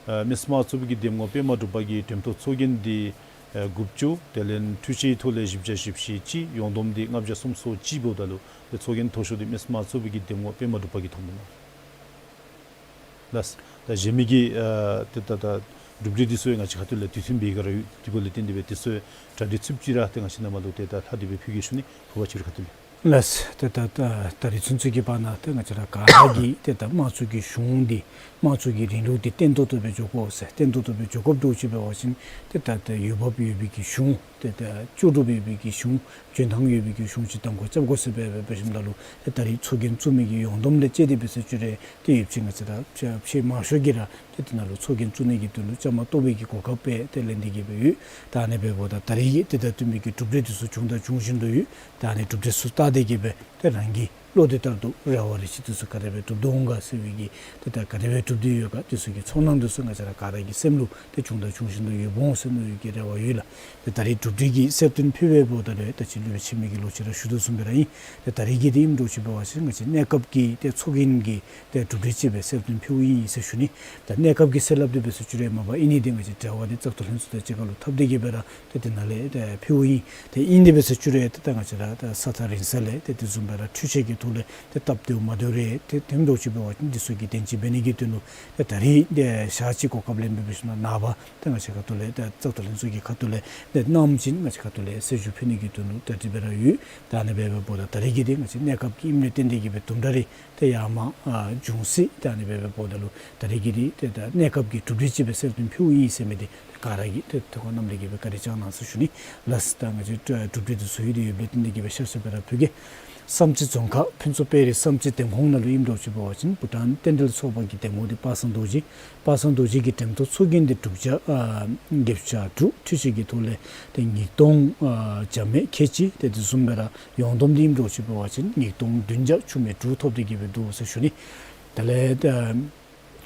ཨ་མི་སེར་དམངས་གཙོའི་གི་འདེམས་ངོ་པདྨ་གྲུ་པ་གི་འགྲེམས་ཐོག་ཚོགས་རྒྱན་འདི་ཨ་དགུ་བཅུ། དེ་ལས་འཕྲུལ་ཆས་ཐོག་ལས་བཞི་བརྒྱ་བཞི་བཅུ་གཅིག། ཡོངས་བསྡོམས་འདི་ལྔ་བརྒྱ་སུམ་སྟོང་གཅིག་འབདཝ་ད་ལུ་ཏེ་ཚོགས་རྒྱན་མཐོ་ཤོས་འདི་མི་སེར་དམངས་གཙོའི་གི་འདེམས་ངོ་པདྨ་གྲུ་པ་གིས་ཐོབ་ནུག་ལགས། ལགས། ད་གཞན་མི་གི་ཨ་ཏེ་ད་ད་གྲུབ་འབྲས་འདི་ཚུ་ཡང་ང་བཅས་ཁ་ཐུག་ལས་དུས་མཐུན་སྦེ་ག་ར་ཡོད། དེ་འབདཝ་ལས་བརྟེན་ཏེ་སྦེ་དེ་ཚུ་གྲ་སྒྲིག་ཚུདཔ་ཅིག་ར་ཏེ་ང་བཅས་ནཱ་མར་ལུ་ཏེ་ད་ལྷག་སྟེ་སྦེ་ཕུལ་གེ་ཞུ་ནི། ཕུལ་བ་ཅིག་ར་ཁ་ཐུག་ལས། ལགས། ཏེ་ད་ད་ད་རིས་ཚུན་ཚོད་ཀྱི་བར་ན་ཏེ་ང་བཅས་ར་ག་ར་གིས་ཏེ་ད་དམངས་གཙོ་གི་གཞུང་འདི་དམངས་གཙོ་གི་རིང་ལུགས་འདི་བརྟན་ཏོག་ཏོ་སྦེ་འགྱོ་དགོ་ཟེར། བརྟན་ཏོག་ཏོ་སྦེ་འགྱོ་དགོཔ་འདྲཝ་ཅིག་འབད་བ་ཅིན་ཏེ་ད་ད་འོས་འབབ་ཡོད་པའི་གི་གཞུང་ཏེ་ད་ལྕོགས་གྲུབ་ཡོད་པའི་གི་གཞུང་འཇོན་ཐང་ཡོད་པའི་གི་གཞུང་ཅིག་དང་གོ་རྐྱབ་དགོ་ཟེར་སྦེ་འབད་ཞིནམ་ད་ལུ་ཏེ་ད་རིས་ཚོགས་རྒྱན་བཙུགས་མི་གི་ཡོངས་བསྡོམས་ལས་དཔྱད་དེ་སྦེ་ཟེར་ཅི་རུང་ཏེ་ཡོདཔ་ཅིག་ང་བཅས་ར་ཕྱེད་མང་ཤོས་ཀྱིས་ར་ཏེ་དེ་ནང་ལུ་ཚོགས་རྒྱན་བཙུགས་ནི་གི་དོན་ལུ་བཅའ་མར་གཏོགས་པའི་གི་གོ་སྐབས་སྦེ་ཏེ་ལེན་ཏེ་གི་སྦེ་ཡོད། ད་ཨ་ནི་འབདཝ་ད་ད་རིས་ཀྱི་ཏེ་ད་ལྟོ་མི་གི་གྲུབ་འབྲས་འདི་ཚུ་བྱུང་དང་འབྱུང་བཞིན་དུ་ཡོད། ད་ཨ་ནི་གྲུབ་འབྲས་ཚུ་བལྟ་སྟེ་གི་སྦེ་ཏེ་རང་གི་བློ་འདི་ལྟར་དུ་རེ་བ་རེ་ཆེ་འདི་ཚུ་ག་དེ་སྦེ་འགྲུབ་སྟེ་འོང་ག་ཟེར་བའི་གི་ཏེ་ད་ག་དེ་སྦེ་འགྲུབ་སྟེ་ཡོད་ག་འདི་ཚུ་གི་ཚོར་སྣང་འདི་ཚུ་ང་བཅས་ར་ག་ར་གི་སེམས་ལུ་ཏེ་བྱུང་དང་འབྱུང་བཞིན་དུ་ཡོདཔ་འོང་ཟེར་མནོ་བའི་གི་རེ་བ་ཡོད་ལགས། ཏེ་ད་རིས་གྲུབ་འབྲས་ཀྱི་གསལ་སྟོན་ཕུལ་བའི་འབདཝ་ད་ལུ་ད་ཅི་ལུ་ཕྱི་མི་གི་ལོག་ཅི་ར་ཞུ་དོ་བཟུམ་སྦེ་ར་ཨིན། ཏེ་ད་རིས་ཀྱི་འདི་ཨིནམ་འདྲཝ་ཅིག་འབད་བ་ཅིན་ང་བཅས་གནས་སྐབས་ཀྱི་ཏེ་ཚོགས་རྒྱན་གྱི་ཏེ་གྲུབ་འབྲས་ཅིག་སྦེ་གསལ་སྟོན་ཕུལཝ་ཨིན་ཟེར་ཞུ་ནི། ད་གནས་སྐབས་ཀྱི་ཟེར་སླབ་སྟེ་སྦེ་ཟེར་ཅི་རུང་མ་པ་ཨིན་ནི་འདི་ང་བཅས་འབྲེལ་བ་འདི་བཙག་འཐུ་ལྷན་ཚོགས་དང་གཅིག་ཁར་ལུ་འཐབ་སྟེ་གི་སྦེ་ར་ཏེ་དེ་ནང་ལས་ཏེ་ཕུལཝ་ཨིན། ཏེ་ཨིན་ཏེ་སྦེ་ཟེར་ཅི་རུང་ཏེ་ད་ང་བཅས་ར་ད་ས་ཐག་རིང་ས་ལས་ཏེ་དེ་བཟུམ་སྦེ་ར་འཕྲུལ་ཆས་ཀྱི་ཐོག་ལས་ཏེ་སྟབས་བདེཝ་མ་བདེཝ་རེ་ཏེ་དེ་འདྲཝ་ཅིག་འབད་བ་ཅིན་འདི་ཚུ་གི་དོན་ཅིག་འབད་ནི་གི་དོན་ལུ་ཏེ་ད་རིས་ཏེ་ཞག་གཅིག་གོ་སྐབས་ལེན་སྦེ་འབད་ཞིནམ་ལས་ནངས་པ་ཏེ་ང་བཅས་ཁ་ཐུག་ལས་ཏེ་བཙག་འཐུ་ལྷན་ཚོགས་ཀྱི་ཁ་ཐུག་ལས་ཏེ་གནངམ་ཅིག་ང་བཅས་ཁ་ཐུག་ལས་གསལ་ཞུ་ཕུལ་ནི་གི་དོན་ལུ་གྲ་སྒྲིག་སྦེ་ར་ཡོད། ད་ཨ་ནི་འབདཝ་ད་ད་རིས་ཀྱི་འདི་ང་བཅས་གནས་སྐབས་ཀྱི་ཨིནམ་ལས་བརྟེན་ཏེ་གི་སྦེ་དུམ་གྲ་རེ་ཏེ་ཡར་མར་ཨ་འབྱུང་སྲིད། ད་ཨ་ནི་འབདཝ་ད་ལུ་ད་རིས་ཀྱི་འདི་ཏེ་ད་གནས་སྐབས་ཀྱི་གྲུབ་འབྲས་ཅིག་སྦེ་གསལ་སྟོན་ཕུལཝ་ཨིན་ཟེར་མི་འདི་ག་ར་གིས་ཏེ་ཐུགས་ཁར་བསྣམས་ཏེ་གི་སྦེ་བཀའ་དྲིན་བསྐྱང་གནང་ཟེར་ཞུ་ནི་ལགས། ད་ང་བཅས་གྲུབ་འབྲས་འདི་ཚུ་ཡོད་དེ་ཡོདཔ་ལས་བརྟེན་ཏེ་གི་སྦེ་ཤར་ཤར་སྦེ་ར་ཕུལ་གེ། བསམ་རྩེ་རྫོང་ཁག་ཕུན་ཚོགས་དཔལ་རི་བསམ་རྩེ་འདེམས་ཁོངས་ནང་ལུ་ཨིནམ་འདྲཝ་ཅིག་འབད་བ་ཅིན་བྷུ་ཊཱན་རྟེན་འབྲེལ་ཚོགས་པ་གི་འདེམས་ངོ་འདི་པ་སངས་རྡོ་རྗེ། པ་སངས་རྡོ་རྗེ་གི་འགྲེམས་ཐོག་ཚོགས་རྒྱན་འདི་དྲུག་བརྒྱ་ཨ་བརྒྱད་ཅུ་གྱ་དྲུག། འཕྲུལ་ཆས་ཀྱི་ཐོག་ལས་ཏེ་ཉིས་སྟོང་ཨ་བརྒྱ་མེད་ཁལ་གཅིག། ཏེ་དེ་བཟུམ་སྦེ་ར་ཡོངས་བསྡོམས་འདི་ཨིནམ་འདྲཝ་ཅིག་འབད་བ་ཅིན་ཉིས་སྟོང་བདུན་བརྒྱ་བཅུ་མེད་དྲུག་ཐོབ་སྟེ་གི་སྦེ་འདུག་ཟེར་ཞུ་ནི། དེ་ལས་ཏེ་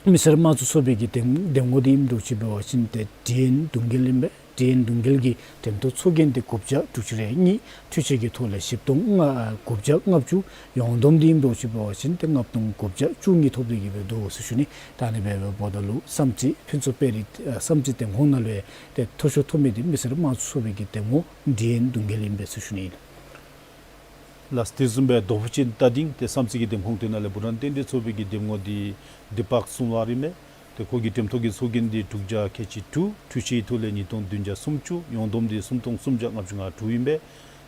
མི་སེར་དམངས་གཙོའི་ཚོགས་པའི་གི་འདེམས་འདེམས་ངོ་འདི་ཨིནམ་འདྲཝ་ཅིག་འབད་བ་ཅིན་ཏེ་ཌི་ཨེན་གདུང་རྒྱལ་ཨིན་པས། ཌི་ཨེན་གདུང་རྒྱལ་གྱི་འགྲེམས་ཐོག་ཚོགས་རྒྱན་འདི་དགུ་བརྒྱ་དྲུག་ཅུ་རེ་གཉིས། འཕྲུལ་ཆས་ཀྱི་ཐོག་ལས་བཞི་སྟོང་ལྔ་ཨ་དགུ་བརྒྱ་ལྔ་བཅུ། ཡོངས་བསྡོམས་འདི་ཨིནམ་འདྲཝ་ཅིག་འབད་བ་ཅིན་ཏེ་ལྔ་སྟོང་དགུ་བརྒྱ་བཅུ་གཉིས་ཐོབ་སྟེ་གི་སྦེ་འདུག་ཟེར་ཞུ་ནི། ད་ཨ་ནི་འབདཝ་ད་ལུ་བསམ་རྩེ་ཕུན་ཚོགས་དཔལ་རི་ཨ་བསམ་རྩེ་འདེམས་ཁོངས་ནང་ལུ་ཏེ་མཐོ་ཤོས་ཐོབ་མི་འདི་མི་སེར་དམངས་གཙོའི་ཚོགས་པའི་གི་འདེམས་ངོ་ཌི་ཨེན་གདུང་རྒྱལ་ཨིན་པས་ཟེར་ཞུ་ནི་ཨིན། ལགས། དེ་བཟུམ་སྦེ་རྡོ་ཕུ་ཅན་རྟ་སྡིང་ཏེ་བསམ་རྩེ་གི་འདེམས་ཁོངས་དེ་ནང་ལས་བྷུ་ཊཱན་རྟེན་འབྲེལ་ཚོགས་པའི་གི་འདེམས་ངོ་འདི་དི་པག་སུང་ཝར་ཨིན་མས། ཏེ་ཁོ་གི་འགྲེམས་ཐོག་གི་ཚོགས་རྒྱན་འདི་དྲུག་བརྒྱ་ཁལ་གཅིག་དྲུག། འཕྲུལ་ཆས་ཐོག་ལས་ཉིས་སྟོང་བདུན་བརྒྱ་སུམ་ཅུ། ཡོངས་བསྡོམས་འདི་སུམ་སྟོང་སུམ་བརྒྱ་ལྔ་བཅུ་ང་དྲུག་ཨིན་པས།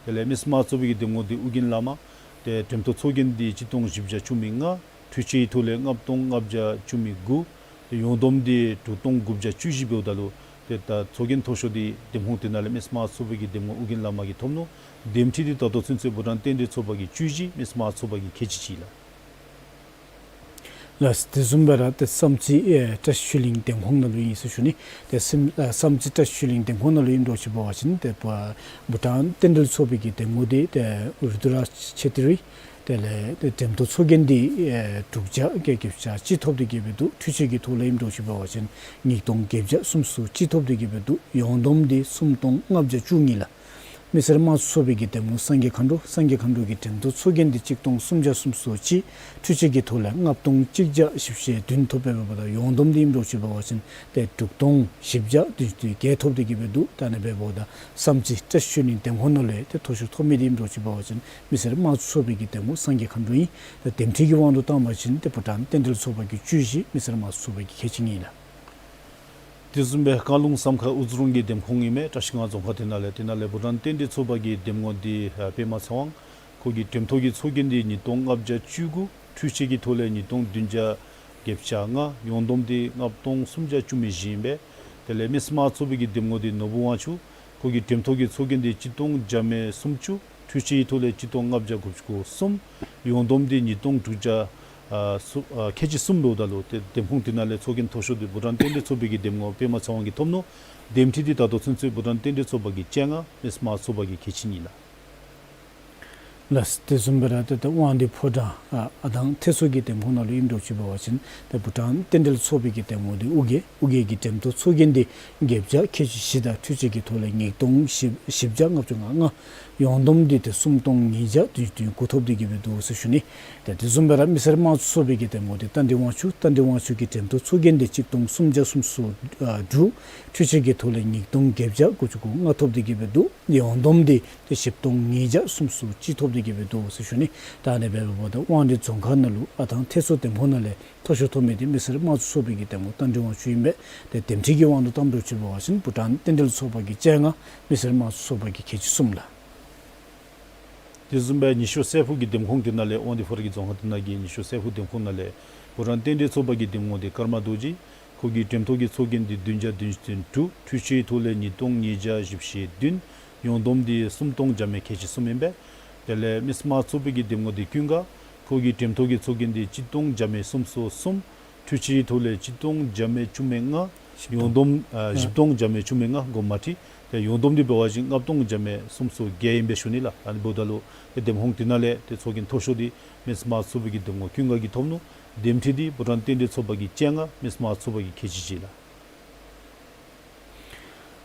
དེ་ལས་མི་སེར་དམངས་གཙོའི་གི་འདེམས་ངོ་འདི་ཨོ་རྒྱན་བླ་མ། ཏེ་འགྲེམས་ཐོག་ཚོགས་རྒྱན་འདི་གཅིག་སྟོང་བཞི་བརྒྱ་བཅུ་མེད་ལྔ། འཕྲུལ་ཆས་ཐོག་ལས་ལྔ་སྟོང་ལྔ་བརྒྱ་བཅུ་མེད་དགུ། ཏེ་ཡོངས་བསྡོམས་འདི་དྲུག་སྟོང་དགུ་བརྒྱ་བཅུ་བཞི་འབདཝ་ད་ལུ་ཏེ་ད་ཚོགས་རྒྱན་མཐོ་ཤོས་འདི་འདེམས་ཁོངས་དེ་ནང་ལས་མི་སེར་དམངས་གཙོའི་གི་འདེམས་ངོ་ཨོ་རྒྱན་བླ་མ་གིས་ཐོབ་ནུག། འདེམས་ཁྲི་འདི་ད་ལྟོ་ཚུན་ཚོད་བྷུ་ཊཱན་རྟེན་འབྲེལ་ཚོགས་པ་གིས་བཅུ་བཞི། མི་སེར་དམངས་གཙོའི་གི་ཁལ་གཅིག་ཅིག་ལགས། ལགས། དེ་བཟུམ་སྦེ་ར་ཏེ་བསམ་རྩེ་ཨེ་བཀྲ་ཤིས་ཆོས་གླིང་འདེམས་ཁོངས་ནང་ལུ་ཨིན་ཟེར་ཞུ་ནི། ཏེ་སེམས་ཨ་བསམ་རྩེ་བཀྲ་ཤིས་ཆོས་གླིང་འདེམས་ཁོངས་ནང་ལུ་ཨིནམ་འདྲཝ་ཅིག་འབད་བ་ཅིན་ཏེ་བྷུ་བྷུ་ཊཱན་རྟེན་འབྲེལ་ཚོགས་པའི་གི་འདེམས་ངོ་འདི་ཏེ་རུ་ཏྲ་ཆེ་ཏི་རི། དེ་ལས་ཏེ་འགྲེམས་ཐོག་ཚོགས་རྒྱན་འདི་ཨེ་དྲུག་བརྒྱ་བརྒྱད་ཅུ་གྱ་གཅིག་ཐོབ་སྟེ་གི་སྦེ་འདུག། འཕྲུལ་ཆས་ཀྱི་ཐོག་ལས་ཨིནམ་འདྲཝ་ཅིག་འབད་བ་ཅིན་ཉིས་སྟོང་བརྒྱད་བརྒྱ་སུམ་ཅུ་སོ་གཅིག་ཐོབ་སྟེ་གི་སྦེ་འདུག། ཡོངས་བསྡོམས་འདི་སུམ་སྟོང་ལྔ་བརྒྱ་བཅུ་གཉིས་ལགས། མི་སེར་དམངས་གཙོའི་ཚོགས་པའི་གི་འདེམས་ངོ་སངས་རྒྱས་མཁའ་འགྲོ། སངས་རྒྱས་མཁའ་འགྲོ་གི་འགྲེམས་ཐོག་ཚོགས་རྒྱན་འདི་གཅིག་སྟོང་སུམ་བརྒྱ་སུམ་ཅུ་སོ་གཅིག། འཕྲུལ་ཆས་ཀྱི་ཐོག་ལས་ལྔ་སྟོང་གཅིག་བརྒྱ་བཞི་བཅུ་ཞེ་བདུན་ཐོབ་སྦེ་འབདཝ་ད་ཡོངས་བསྡོམས་འདི་ཨིནམ་འདྲཝ་ཅིག་འབད་བ་ཅིན་ཏེ་དྲུག་སྟོང་བཞི་བརྒྱ་བདུན་ཅུ་དོན་བརྒྱད་ཐོབ་སྟེ་གི་སྦེ་འདུག། ད་ཨ་ནི་འབདཝ་ད་བསམ་རྩེ་བཀྲ་ཤིས་ཆོས་གླིང་འདེམས་ཁོངས་ནང་ལས་ཏེ་མཐོ་ཤོས་ཐོབ་མི་འདི་ཨིནམ་འདྲཝ་ཅིག་འབད་བ་ཅིན་མི་སེར་དམངས་གཙོའི་ཚོགས་པའི་གི་འདེམས་ངོ་སངས་རྒྱས་མཁའ་འགྲོ་ཨིན། ད་འདེམས་ཁྲི་གི་དབང་དུ་བཏང་བ་ཅིན་ཏེ་བྷུ་ཊཱན་རྟེན་འབྲེལ་ཚོགས་པ་གིས་བཅུ་བཞི། མི་སེར་དམངས་གཙོའི་ཚོགས་པ་གིས་ཁལ་གཅིག་ཨིན་ལགས། དེ་བཟུམ་སྦེ་བཀང་ལུང་ཟམ་ཁ་ཨུ་ཛི་རུང་གི་འདེམས་ཁོངས་ཨིན་མས། བཀྲིས་སྒང་རྫོང་ཁག། དེ་ནང་ལས་དེ་ནང་ལས་བྷུ་ཊཱན་རྟེན་འབྲེལ་ཚོགས་པ་གི་འདེམས་ངོ་འདི་ཨ་པདྨ་ཚེ་དབང་། ཁོ་གི་འགྲེམས་ཐོག་གི་ཚོགས་རྒྱན་འདི་ཉིས་སྟོང་ལྔ་བརྒྱ་བཅུ་དགུ། འཕྲུལ་ཆས་ཀྱི་ཐོག་ལས་ཉིས་སྟོང་བདུན་བརྒྱ་བརྒྱད་ཅུ་གྱ་ལྔ། ཡོངས་བསྡོམས་འདི་ལྔ་སྟོང་སུམ་བརྒྱ་བཅུ་མེད་བཞི་ཨིན་པས། དེ་ལས་མི་སེར་དམངས་གཙོ་ཚོགས་པའི་གི་འདེམས་ངོ་འདི་ནོར་བུ་དབང་ཕྱུག། ཁོ་གི་འགྲེམས་ཐོག་གི་ཚོགས་རྒྱན་འདི་གཅིག་སྟོང་བརྒྱ་མེད་སུམ་ཅུ། འཕྲུལ་ཆས་ཀྱི་ཐོག་ལས་གཅིག་སྟོང་ལྔ་བརྒྱ་དགུ་བཅུ་གོ་གསུམ། ཡོངས་བསྡོམས་འདི་ཉིས་སྟོང་དྲུག་བརྒྱ་ཨ་སུ་ཨ་ཁལ་གཅིག་གསུམ་འབདཝ་ད་ལུ་ཏེ་འདེམས་ཁོངས་དེ་ནང་ལས་ཚོགས་རྒྱན་མཐོ་ཤོས་འདི་བྷུ་ཊཱན་རྟེན་འབྲེལ་ཚོགས་པའི་གི་འདེམས་ངོ་པདྨ་ཚེ་དབང་གིས་ཐོབ་ནུག། འདེམས་སྒྲིག་འདི་ད་ལྟོ་ཚུན་ཚོད་བྷུ་ཊཱན་རྟེན་འབྲེལ་ཚོགས་པ་གིས་བཅོ་ལྔ། མི་སེར་དམངས་གཙོ་ཚོགས་པ་གིས་ཁལ་གཅིག་གཉིས་ལགས། ལགས། དེ་བཟུམ་སྦེ་ར་ཏེ་ད་དབང་འདུས་ཕོ་བྲང་ཨ་ཨ་དང་ཐེ་སོ་གི་འདེམས་ཁོངས་ནང་ལུ་ཨིནམ་འདྲཝ་ཅིག་འབད་བ་ཅིན་ཏེ་བྷུ་ཊཱན་རྟེན་འབྲེལ་ཚོགས་པའི་གི་འདེམས་ངོ་འདི་ཨོ་རྒྱན། ཨོ་རྒྱན་གྱི་འགྲེམས་ཐོག་ཚོགས་རྒྱན་འདི་བརྒྱད་བརྒྱ་ཁལ་གཅིག་བཞི་དང་འཕྲུལ་ཆས་ཀྱི་ཐོག་ལས་ཉིས་སྟོང་བཞི་བརྒྱ་ལྔ་བཅུ་ང་ལྔ། ཡོངས་བསྡོམས་འདི་ཏེ་སུམ་སྟོང་ཉིས་བརྒྱ་བདུན་ཅུ་དོན་དགུ་ཐོབ་སྟེ་གི་སྦེ་འདུག་ཟེར་ཞུ་ནི། ཏེ་དེ་བཟུམ་སྦེ་ར་མི་སེར་དམངས་གཙོ་ཚོགས་པའི་གི་འདེམས་ངོ་འདི་རྟ་མགྲིན་དབང་ཕྱུག། རྟ་མགྲིན་དབང་ཕྱུག་གི་འགྲེམས་ཐོག་ཚོགས་རྒྱན་འདི་གཅིག་སྟོང་སུམ་བརྒྱ་སུམ་ཅུ་སོ་དྲུག། འཕྲུལ་ཆས་ཀྱི་ཐོག་ལས་ཉིས་སྟོང་བརྒྱད་བརྒྱ་དགུ་བཅུ་གོ་ལྔ་ཐོབ་སྟེ་གི་སྦེ་འདུག། ཡོངས་བསྡོམས་འདི་ཏེ་བཞི་སྟོང་ཉིས་བརྒྱ་སུམ་ཅུ་སོ་གཅིག་ཐོབ་སྟེ་གི་སྦེ་འདུག་ཟེར་ཞུ་ནི། ད་ཨ་ནི་འབདཝ་ད་དབང་འདུས་རྫོང་ཁག་ནང་ལུ་ཨ་དང་ཐེ་སོ་འདེམས་ཁོངས་ནང་ལས་མཐོ་ཤོས་ཐོབ་མི་འདི་མི་སེར་དམངས་གཙོ་ཚོགས་པའི་གི་འདེམས་ངོ་རྟ་མགྲིན་དབང་ཕྱུག་ཨིན་པས། ཏེ་འདེམས་སྒྲིག་གི་དབང་དུ་བཏངམ་འདྲཝ་ཅིག་འབད་བ་ཅིན་བྷུ་ཊཱན་རྟེན་འབྲེལ་ཚོགས་པ་གིས་བཅོ་ལྔ། མི་སེར་དམངས་གཙོ་ཚོགས་པ་གིས་ཁལ་གཅིག་གསུམ་ལགས། དེ་བཟུམ་སྦེ་ཉི་ཤུ་སེར་ཕུ་གི་འདེམས་ཁོངས་དེ་ནང་ལས་དབང་འདུས་ཕོ་བྲང་གི་རྫོང་ཁག་དེ་ནང་གི་ཉི་ཤུ་སེར་ཕུ་འདེམས་ཁོངས་ནང་ལས་བྷུ་ཊཱན་རྟེན་འབྲེལ་ཚོགས་པ་གི་འདེམས་ངོ་འདི་ཀརྨ་རྡོ་རྗེ། ཁོ་གི་འགྲེམས་ཐོག་གི་ཚོགས་རྒྱན་འདི་བདུན་བརྒྱ་བདུན་ཅུ་དོན་དྲུག། འཕྲུལ་ཆས་ཐོག་ལས་ཉིས་སྟོང་ཉིས་བརྒྱ་བཞི་བཅུ་ཞེ་བདུན། ཡོངས་བསྡོམས་འདི་སུམ་སྟོང་བརྒྱ་མེད་ཁལ་གཅིག་གསུམ་ཨིན་པས། དེ་ལས་མི་སེར་དམངས་གཙོ་ཚོགས་པའི་གི་འདེམས་ངོ་འདི་ཀུན་དགའ། ཁོ་གི་འགྲེམས་ཐོག་གི་ཚོགས་རྒྱན་འདི་གཅིག་སྟོང་བརྒྱ་མེད་སུམ་ཅུ་སོ་གསུམ། འཕྲུལ་ཆས་ཐོག་ལས་གཅིག་སྟོང་བརྒྱ་མེད་བཅུ་མེད་ལྔ། བཞི་སྟོང་། ཡོངས་བསྡོམས་ཨ་ཨ་བཞི་སྟོང་བརྒྱ་མེད་བཅུ་མེད་ལྔ་དགོངསམ་མ་ཁྲེལ། ཏེ་ཡོངས་བསྡོམས་འདི་འབད་བ་ཅིན་ལྔ་སྟོང་བརྒྱ་མེད་སུམ་ཅུ་བརྒྱད་ཨིན་པས་ཞུ་ནི་ལགས། ཨ་ནི་འབདཝ་ད་ལུ་ཏེ་འདེམས་ཁོངས་དེ་ནང་ལས་ཏེ་ཚོགས་རྒྱན་མཐོ་ཤོས་འདི་མི་སེར་དམངས་གཙོ་ཚོགས་པའི་གི་འདེམས་ངོ་ཀུན་དགའ་གིས་ཐོབ་ནུག། འདེམས་སྒྲིག་འདི་བྷུ་ཊཱན་རྟེན་འབྲེལ་ཚོགས་པ་གིས་བཅོ་ལྔ། མི་སེར་དམངས་གཙོ་ཚོགས་པ་གིས་ཁལ་གཅིག་གཅིག་ལགས།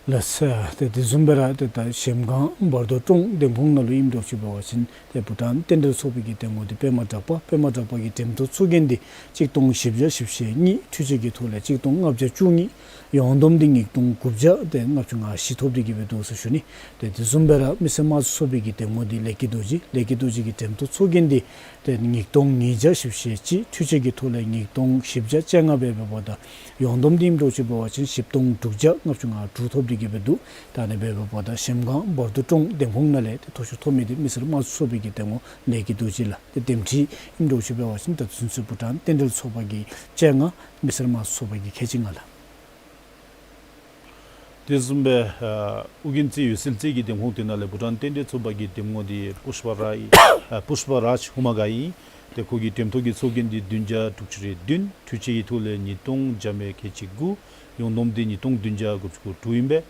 ལགས་སོ། ཏེ་དེ་བཟུམ་སྦེ་ར་ཏེ་ད་གཞལམ་སྒང་བར་དོ་ཀྲོང་འདེམས་ཁོངས་ནང་ལུ་ཨིནམ་འདྲཝ་ཅིག་འབད་བ་ཅིན་ཏེ་བྷུ་ཊཱན་རྟེན་འབྲེལ་ཚོགས་པའི་གི་འདེམས་ངོ་འདི་པདྨ་གྲགས་པ། པདྨ་གྲགས་པ་གི་འགྲེམས་ཐོག་ཚོགས་རྒྱན་འདི་གཅིག་སྟོང་བཞི་བརྒྱ་བཞི་བཅུ་ཞེ་གཉིས། འཕྲུལ་ཆས་ཀྱི་ཐོག་ལས་གཅིག་སྟོང་ལྔ་བརྒྱ་བཅུ་གཉིས། ཡོངས་བསྡོམས་འདི་ཉིས་སྟོང་དགུ་བརྒྱ་ཏེ་ལྔ་བཅུ་ང་བཞི་ཐོབ་སྟེ་གི་སྦེ་འདུག་ཟེར་ཞུ་ནི། ཏེ་དེ་བཟུམ་སྦེ་ར་མི་སེར་དམངས་གཙོ་ཚོགས་པའི་གི་འདེམས་ངོ་འདི་ལེགས་སྐྱིད་རྡོ་རྗེ། ལེགས་སྐྱིད་རྡོ་རྗེ་གི་འགྲེམས་ཐོག་ཚོགས་རྒྱན་འདི་ཏེ་ཉིས་སྟོང་ཉིས་བརྒྱ་བཞི་བཅུ་ཞེ་གཅིག། འཕྲུལ་ཆས་ཀྱི་ཐོག་ལས་ཉིས་སྟོང་བཞི་བརྒྱ་བཅོ་ལྔ་སྦེ་འབདཝ་ད་ཡོངས་བསྡོམས་འདི་ཨིནམ་འདྲཝ་ཅིག་འབད་བ་ཅིན་བཞི་སྟོང་དྲུག་བརྒྱ་ལྔ་བཅུ་ང་དྲུག་ཐོབ་སྟེ་གི་སྦེ་འདུག། ད་ཨ་ནི་སྦེ་འབདཝ་ད་གཞལམ་སྒང་བར་དོ་ཀྲོང་འདེམས་ཁོངས་ནང་ལས་ཏེ་མཐོ་ཤོས་ཐོབ་མི་འདི་མི་སེར་དམངས་གཙོ་ཚོགས་པའི་གི་འདེམས་ངོ་ལེགས་སྐྱིད་རྡོ་རྗེ་ལགས། ཏེ་འདེམས་སྒྲིག་ཨིནམ་འདྲཝ་ཅིག་འབད་བ་ཅིན་ད་ཚུན་ཚོད་བྷུ་ཊཱན་རྟེན་འབྲེལ་ཚོགས་པ་གིས་བཅོ་ལྔ། མི་སེར་དམངས་གཙོ་ཚོགས་པ་གིས་ཁལ་གཅིག་ལྔ་ལགས། དེ་བཟུམ་སྦེ་ཨ་ཨོ་རྒྱན་རྩེ་འོད་གསལ་རྩེ་གི་འདེམས་ཁོངས་དེ་ནང་ལས་བྷུ་ཊཱན་རྟེན་འབྲེལ་ཚོགས་པ་གི་འདེམས་ངོ་འདི་པུཥྤ་རཱ་ཨ་པུཥྤ་རཱཇ་ཧུ་མ་ག་ཨིན། ཏེ་ཁོ་གི་འགྲེམས་ཐོག་གི་ཚོགས་རྒྱན་འདི་བདུན་བརྒྱ་དྲུག་ཅུ་རེ་བདུན། འཕྲུལ་ཆས་ཀྱི་ཐོག་ལས་ཉིས་སྟོང་བརྒྱ་མེད་ཁལ་གཅིག་དགུ། ཡོངས་བསྡོམས་འདི་ཉིས་སྟོང་བདུན་བརྒྱ་དགུ་བཅུ་གོ་དྲུག་ཨིན་པས།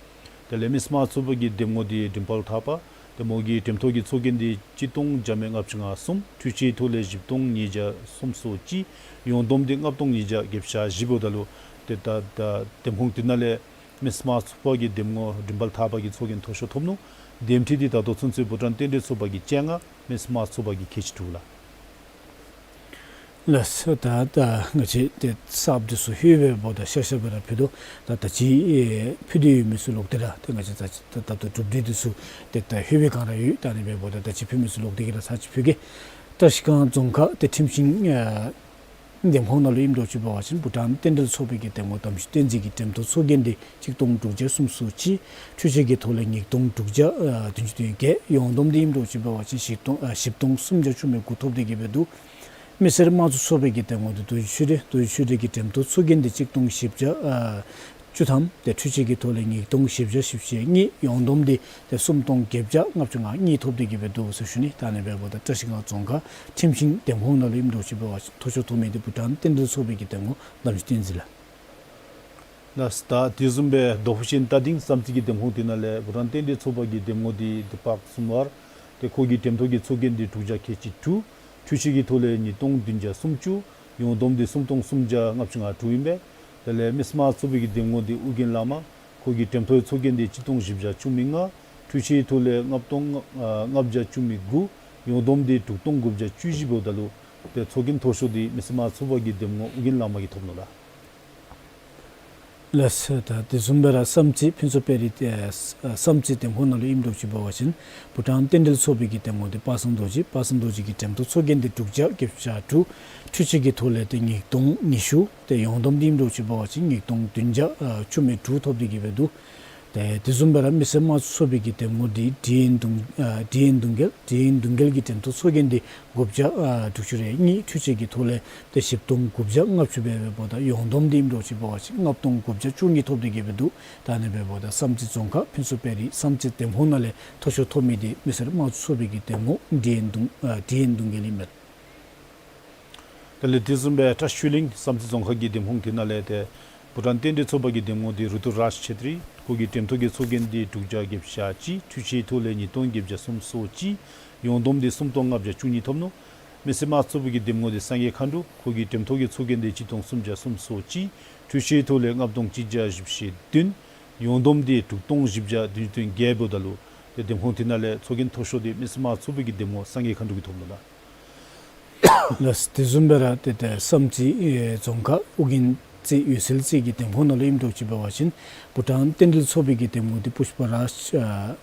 དེ་ལས་མི་སེར་དམངས་གཙོ་ཚོགས་པ་གི་འདེམས་ངོ་འདི་འགྲེམས་དཔོན་ཐར་པ། ཏེ་མོ་གི་འགྲེམས་ཐོག་གི་ཚོགས་རྒྱན་འདི་གཅིག་སྟོང་བརྒྱ་མེད་ལྔ་བཅུ་ང་གསུམ། འཕྲུལ་ཆས་ཐོག་ལས་བཞི་སྟོང་ཉིས་བརྒྱ་སུམ་ཅུ་སོ་གཅིག། ཡོངས་བསྡོམས་འདི་ལྔ་སྟོང་ཉིས་བརྒྱ་བརྒྱད་ཅུ་གྱ་བཞི་འབདཝ་ད་ལུ་ཏེ་ད་ད་འདེམས་ཁོངས་དེ་ནང་ལས་མི་སེར་དམངས་གཙོ་ཚོགས་པ་གི་འདེམས་ངོ་འགྲེམས་དཔོན་ཐར་པ་གིས་ཚོགས་རྒྱན་མཐོ་ཤོས་ཐོབ་ནུག། འདེམས་སྒྲིག་འདི་ད་ལྟོ་ཚུན་ཚོད་བྷུ་ཊཱན་རྟེན་འབྲེལ་ཚོགས་པ་གིས་བཅོ་ལྔ། མི་སེར་དམངས་གཙོ་ཚོགས་པ་གིས་ཁལ་གཅིག་དྲུག་ལགས། ལགས་སོ། ད་ད་ང་བཅས་ཏེ་གསརཔ་འདི་ཚུ་ལྷོད་པའི་བར་ད་ཤར་ཤར་སྦེ་ར་ཕུལ་དོ། ད་ད་ཅི་ཨེ་ཕུལ་ཏེ་ཡོད་མི་ཚུ་ལོག་སྟེ་ར་ཏེ་ང་བཅས་ད་ད་ད་ལྟོ་གྲུབ་འབྲས་འདི་ཚུ་ཏེ་ད་ལྷོད་པའི་སྒང་ར་ཡོད། ད་ཨ་ནི་འབདཝ་ད་ད་ཅི་ཕུལ་མི་ཚུ་ལོག་སྟེ་གི་ར་ཚར་ཅིག་ཕུལ་གེ། བཀྲིས་སྒང་རྫོང་ཁག་ཏེ་ཁྲིམས་ཤིང་ཨ་འདེམས་ཁོངས་ནང་ལུ་ཨིནམ་འདྲཝ་ཅིག་འབད་བ་ཅིན་བྷུ་ཊཱན་རྟེན་འབྲེལ་ཚོགས་པའི་གི་འདེམས་ངོ་དམ་ཆོས་བསྟན་འཛིན་གྱི་འགྲེམས་ཐོག་ཚོགས་རྒྱན་འདི་གཅིག་སྟོང་དྲུག་བརྒྱ་སུམ་ཅུ་སོ་གཅིག། འཕྲུལ་ཆས་ཀྱི་ཐོག་ལས་ཉིས་སྟོང་དྲུག་བརྒྱ་ཨ་བདུན་ཅུ་དོན་བརྒྱད། ཡོངས་བསྡོམས་འདི་ཨིནམ་འདྲཝ་ཅིག་འབད་བ་ཅིན་བཞི་སྟོང་ཨ་བཞི་སྟོང་སུམ་བརྒྱ་བཅུ་མེད་དགུ་ཐོབ་སྟེ་གི་སྦེ་འདུག། མི་སེར་དམངས་གཙོ་ཚོགས་པའི་གི་འདེམས་ངོ་འདི་རྡོ་རྗེ་ཆོས་སྒྲོན། རྡོ་རྗེ་ཆོས་སྒྲོན་གྱི་འགྲེམས་ཐོག་ཚོགས་རྒྱན་འདི་གཅིག་སྟོང་བཞི་བརྒྱ་ཨ་བཅུ་ཐམ། ཏེ་འཕྲུལ་ཆས་ཀྱི་ཐོག་ལས་ཉིས་སྟོང་བཞི་བརྒྱ་བཞི་བཅུ་ཞེ་གཉིས། ཡོངས་བསྡོམས་འདི་ཏེ་སུམ་སྟོང་བརྒྱད་བརྒྱ་ལྔ་བཅུ་ང་གཉིས་ཐོབ་སྟེ་གི་སྦེ་འདུག་ཟེར་ཞུ་ནི། ད་ཨ་ནི་འབདཝ་ད་བཀྲིས་སྒང་རྫོང་ཁག་ཁྲིམས་ཤིང་འདེམས་ཁོངས་ནང་ལུ་ཨིནམ་འདྲཝ་ཅིག་འབད་བ་ཅིན་མཐོ་ཤོས་ཐོབ་མི་འདི་བྷུ་ཊཱན་རྟེན་འབྲེལ་ཚོགས་པའི་གི་འདེམས་ངོ་དམ་ཆོས་བསྟན་འཛིན་ལགས། ལགས། ད་དེ་བཟུམ་སྦེ་རྡོ་ཕུ་ཤིང་རྟ་སྡིང་བསམ་རྩེ་གི་འདེམས་ཁོངས་དེ་ནང་ལས་བྷུ་ཊཱན་རྟེན་འབྲེལ་ཚོགས་པ་གི་འདེམས་ངོ་འདི་དུས་དཔག་གསུམ་པ། ཏེ་ཁོ་གི་འགྲེམས་ཐོག་གི་ཚོགས་རྒྱན་འདི་དྲུག་བརྒྱ་ཁལ་གཅིག་དྲུག། འཕྲུལ་ཆས་ཀྱི་ཐོག་ལས་ཉིས་སྟོང་བདུན་བརྒྱ་སུམ་ཅུ། ཡོངས་བསྡོམས་འདི་སུམ་སྟོང་སུམ་བརྒྱ་ལྔ་བཅུ་ང་དྲུག་ཨིན་པས། དེ་ལས་མི་སེར་དམངས་གཙོ་ཚོགས་པའི་གི་འདེམས་ངོ་འདི་ཨོ་རྒྱན་བླ་མ། ཁོ་གི་འགྲེམས་ཐོག་ཚོགས་རྒྱན་འདི་གཅིག་སྟོང་བཞི་བརྒྱ་བཅུ་མེད་ལྔ། འཕྲུལ་ཆས་ཐོག་ལས་ལྔ་སྟོང་ལྔ་བརྒྱ་བཅུ་མེད་དགུ། ཡོངས་བསྡོམས་འདི་དྲུག་སྟོང་དགུ་བརྒྱ་བཅུ་བཞི་འབདཝ་ད་ལུ་ཏེ་ཚོགས་རྒྱན་མཐོ་ཤོས་འདི་མི་སེར་དམངས་གཙོ་ཚོགས་པ་གི་འདེམས་ངོ་ཨོ་རྒྱན་བླ་མ་གིས་ཐོབ་ནུག་ལགས། ལགས་སོ། ད་དེ་བཟུམ་སྦེ་ར་བསམ་རྩེ་ཕུན་ཚོགས་དཔལ་རི་ཨེ་བསམ་རྩེ་འདེམས་ཁོངས་ནང་ལུ་ཨིནམ་འདྲཝ་ཅིག་འབད་བ་ཅིན་བྷུ་ཊཱན་རྟེན་འབྲེལ་ཚོགས་པའི་གི་འདེམས་ངོ་འདི་པ་སངས་རྡོ་རྗེ། པ་སངས་རྡོ་རྗེ་གི་འདེམས་ཐོན་ཚོགས་རྒྱན་འདི་དྲུག་བརྒྱ་བརྒྱད་ཅུ་གྱ་དྲུག། འཕྲུལ་ཆས་ཀྱི་ཐོག་ལས་ཏེ་ཉིས་སྟོང་ཉི་ཤུ། ཏེ་ཡོངས་བསྡོམས་འདི་ཨིནམ་འདྲཝ་ཅིག་འབད་བ་ཅིན་ཉིས་སྟོང་བདུན་བརྒྱ་ཨ་བཅུ་མེད་དྲུག་ཐོབ་སྟེ་གི་སྦེ་འདུག། ཏེ་དེ་བཟུམ་སྦེ་ར་མི་སེར་དམངས་གཙོ་ཚོགས་པའི་གི་འདེམས་ངོ་འདི་ཌི་ཨེན་གདུང་ཨ་ཌི་ཨེན་གདུང་རྒྱལ། ཌི་ཨེན་གདུང་རྒྱལ་གྱི་འདེམས་ཐོན་ཚོགས་རྒྱན་འདི་དགུ་བརྒྱ་ཨ་དྲུག་ཅུ་རེ་གཉིས། འཕྲུལ་ཆས་ཀྱི་ཐོག་ལས་ཏེ་བཞི་སྟོང་དགུ་བརྒྱ་ལྔ་བཅུ་སྦེ་འབདཝ་ད་ཡོངས་བསྡོམས་འདི་ཨིནམ་འདྲཝ་ཅིག་འབད་བ་ཅིན་ལྔ་སྟོང་དགུ་བརྒྱ་བཅུ་གཉིས་ཐོབ་སྟེ་གི་སྦེ་འདུག། ད་ཨ་ནི་སྦེ་འབདཝ་ད་བསམ་རྩེ་རྫོང་ཁག་ཕུན་ཚོགས་དཔལ་རི་བསམ་རྩེ་འདེམས་ཁོངས་ནང་ལས་མཐོ་ཤོས་ཐོབ་མི་འདི་མི་སེར་དམངས་གཙོ་ཚོགས་པའི་གི་འདེམས་ངོ་ཌི་ཨེན་གདུང་ཨ་ཌི་ཨེན་གདུང་རྒྱལ་ཨིན་མས། དེ་ལས་དེ་བཟུམ་སྦེ་བཀྲ་ཤིས་ཆོས་གླིང་བསམ་རྩེ་རྫོང་ཁག་གི་འདེམས་ཁོངས་དེ་ནང་ལས་ཏེ་བྷུ་ཊཱན་རྟེན་འབྲེལ་ཚོགས་པ་གི་འདེམས་ངོ་འདི་རུ་ཏུ་རཱཇ་ཆེ་ཏྲི། ཁོ་གི་འདེམས་ཐོན་གྱི་ཚོགས་རྒྱན་འདི་དྲུག་བརྒྱ་བརྒྱད་ཅུ་གྱ་གཅིག། འཕྲུལ་ཆས་ཐོག་ལས་ཉིས་སྟོང་བརྒྱད་བརྒྱ་སུམ་ཅུ་སོ་གཅིག། ཡོངས་བསྡོམས་འདི་སུམ་སྟོང་ལྔ་བརྒྱ་བཅུ་གཉིས་ཐོབ་ནུག། མི་སེར་དམངས་གཙོ་ཚོགས་པའི་གི་འདེམས་ངོ་འདི་སངས་རྒྱས་མཁའ་འགྲོ། ཁོ་གི་འདེམས་ཐོན་གྱི་ཚོགས་རྒྱན་འདི་གཅིག་སྟོང་སུམ་བརྒྱ་སུམ་ཅུ་སོ་གཅིག། འཕྲུལ་ཆས་ཐོག་ལས་ལྔ་སྟོང་གཅིག་བརྒྱ་བཞི་བཅུ་ཞེ་བདུན། ཡོངས་བསྡོམས་འདི་དྲུག་སྟོང་བཞི་བརྒྱ་བདུན་ཅུ་དོན་བརྒྱད་འབདཝ་ད་ལུ་ཏེ་འདེམས་ཁོངས་དེ་ནང་ལས་ཚོགས་རྒྱན་མཐོ་ཤོས་འདི་མི་སེར་དམངས་གཙོ་ཚོགས་པའི་གི་འདེམས་ངོ་སངས་རྒྱས་མཁའ་འགྲོ་གིས་ཐོབ་ནུག་ལགས། ལགས། དེ་བཟུམ་སྦེ་ར་ཏེ་ཏེ་བསམ་རྩེ་ཨེ་རྫོང་ཁག་ཨོ་རྒྱན་རྩེ་འོད་གསལ་རྩེ་གི་འདེམས་ཁོངས་ནང་ལུ་ཨིནམ་འདྲཝ་ཅིག་འབད་བ་ཅིན་བྷུ་ཊཱན་རྟེན་འབྲེལ་ཚོགས་པའི་གི་འདེམས་ངོ་འདི་པུཥྤ་རཱཇ་ཨ་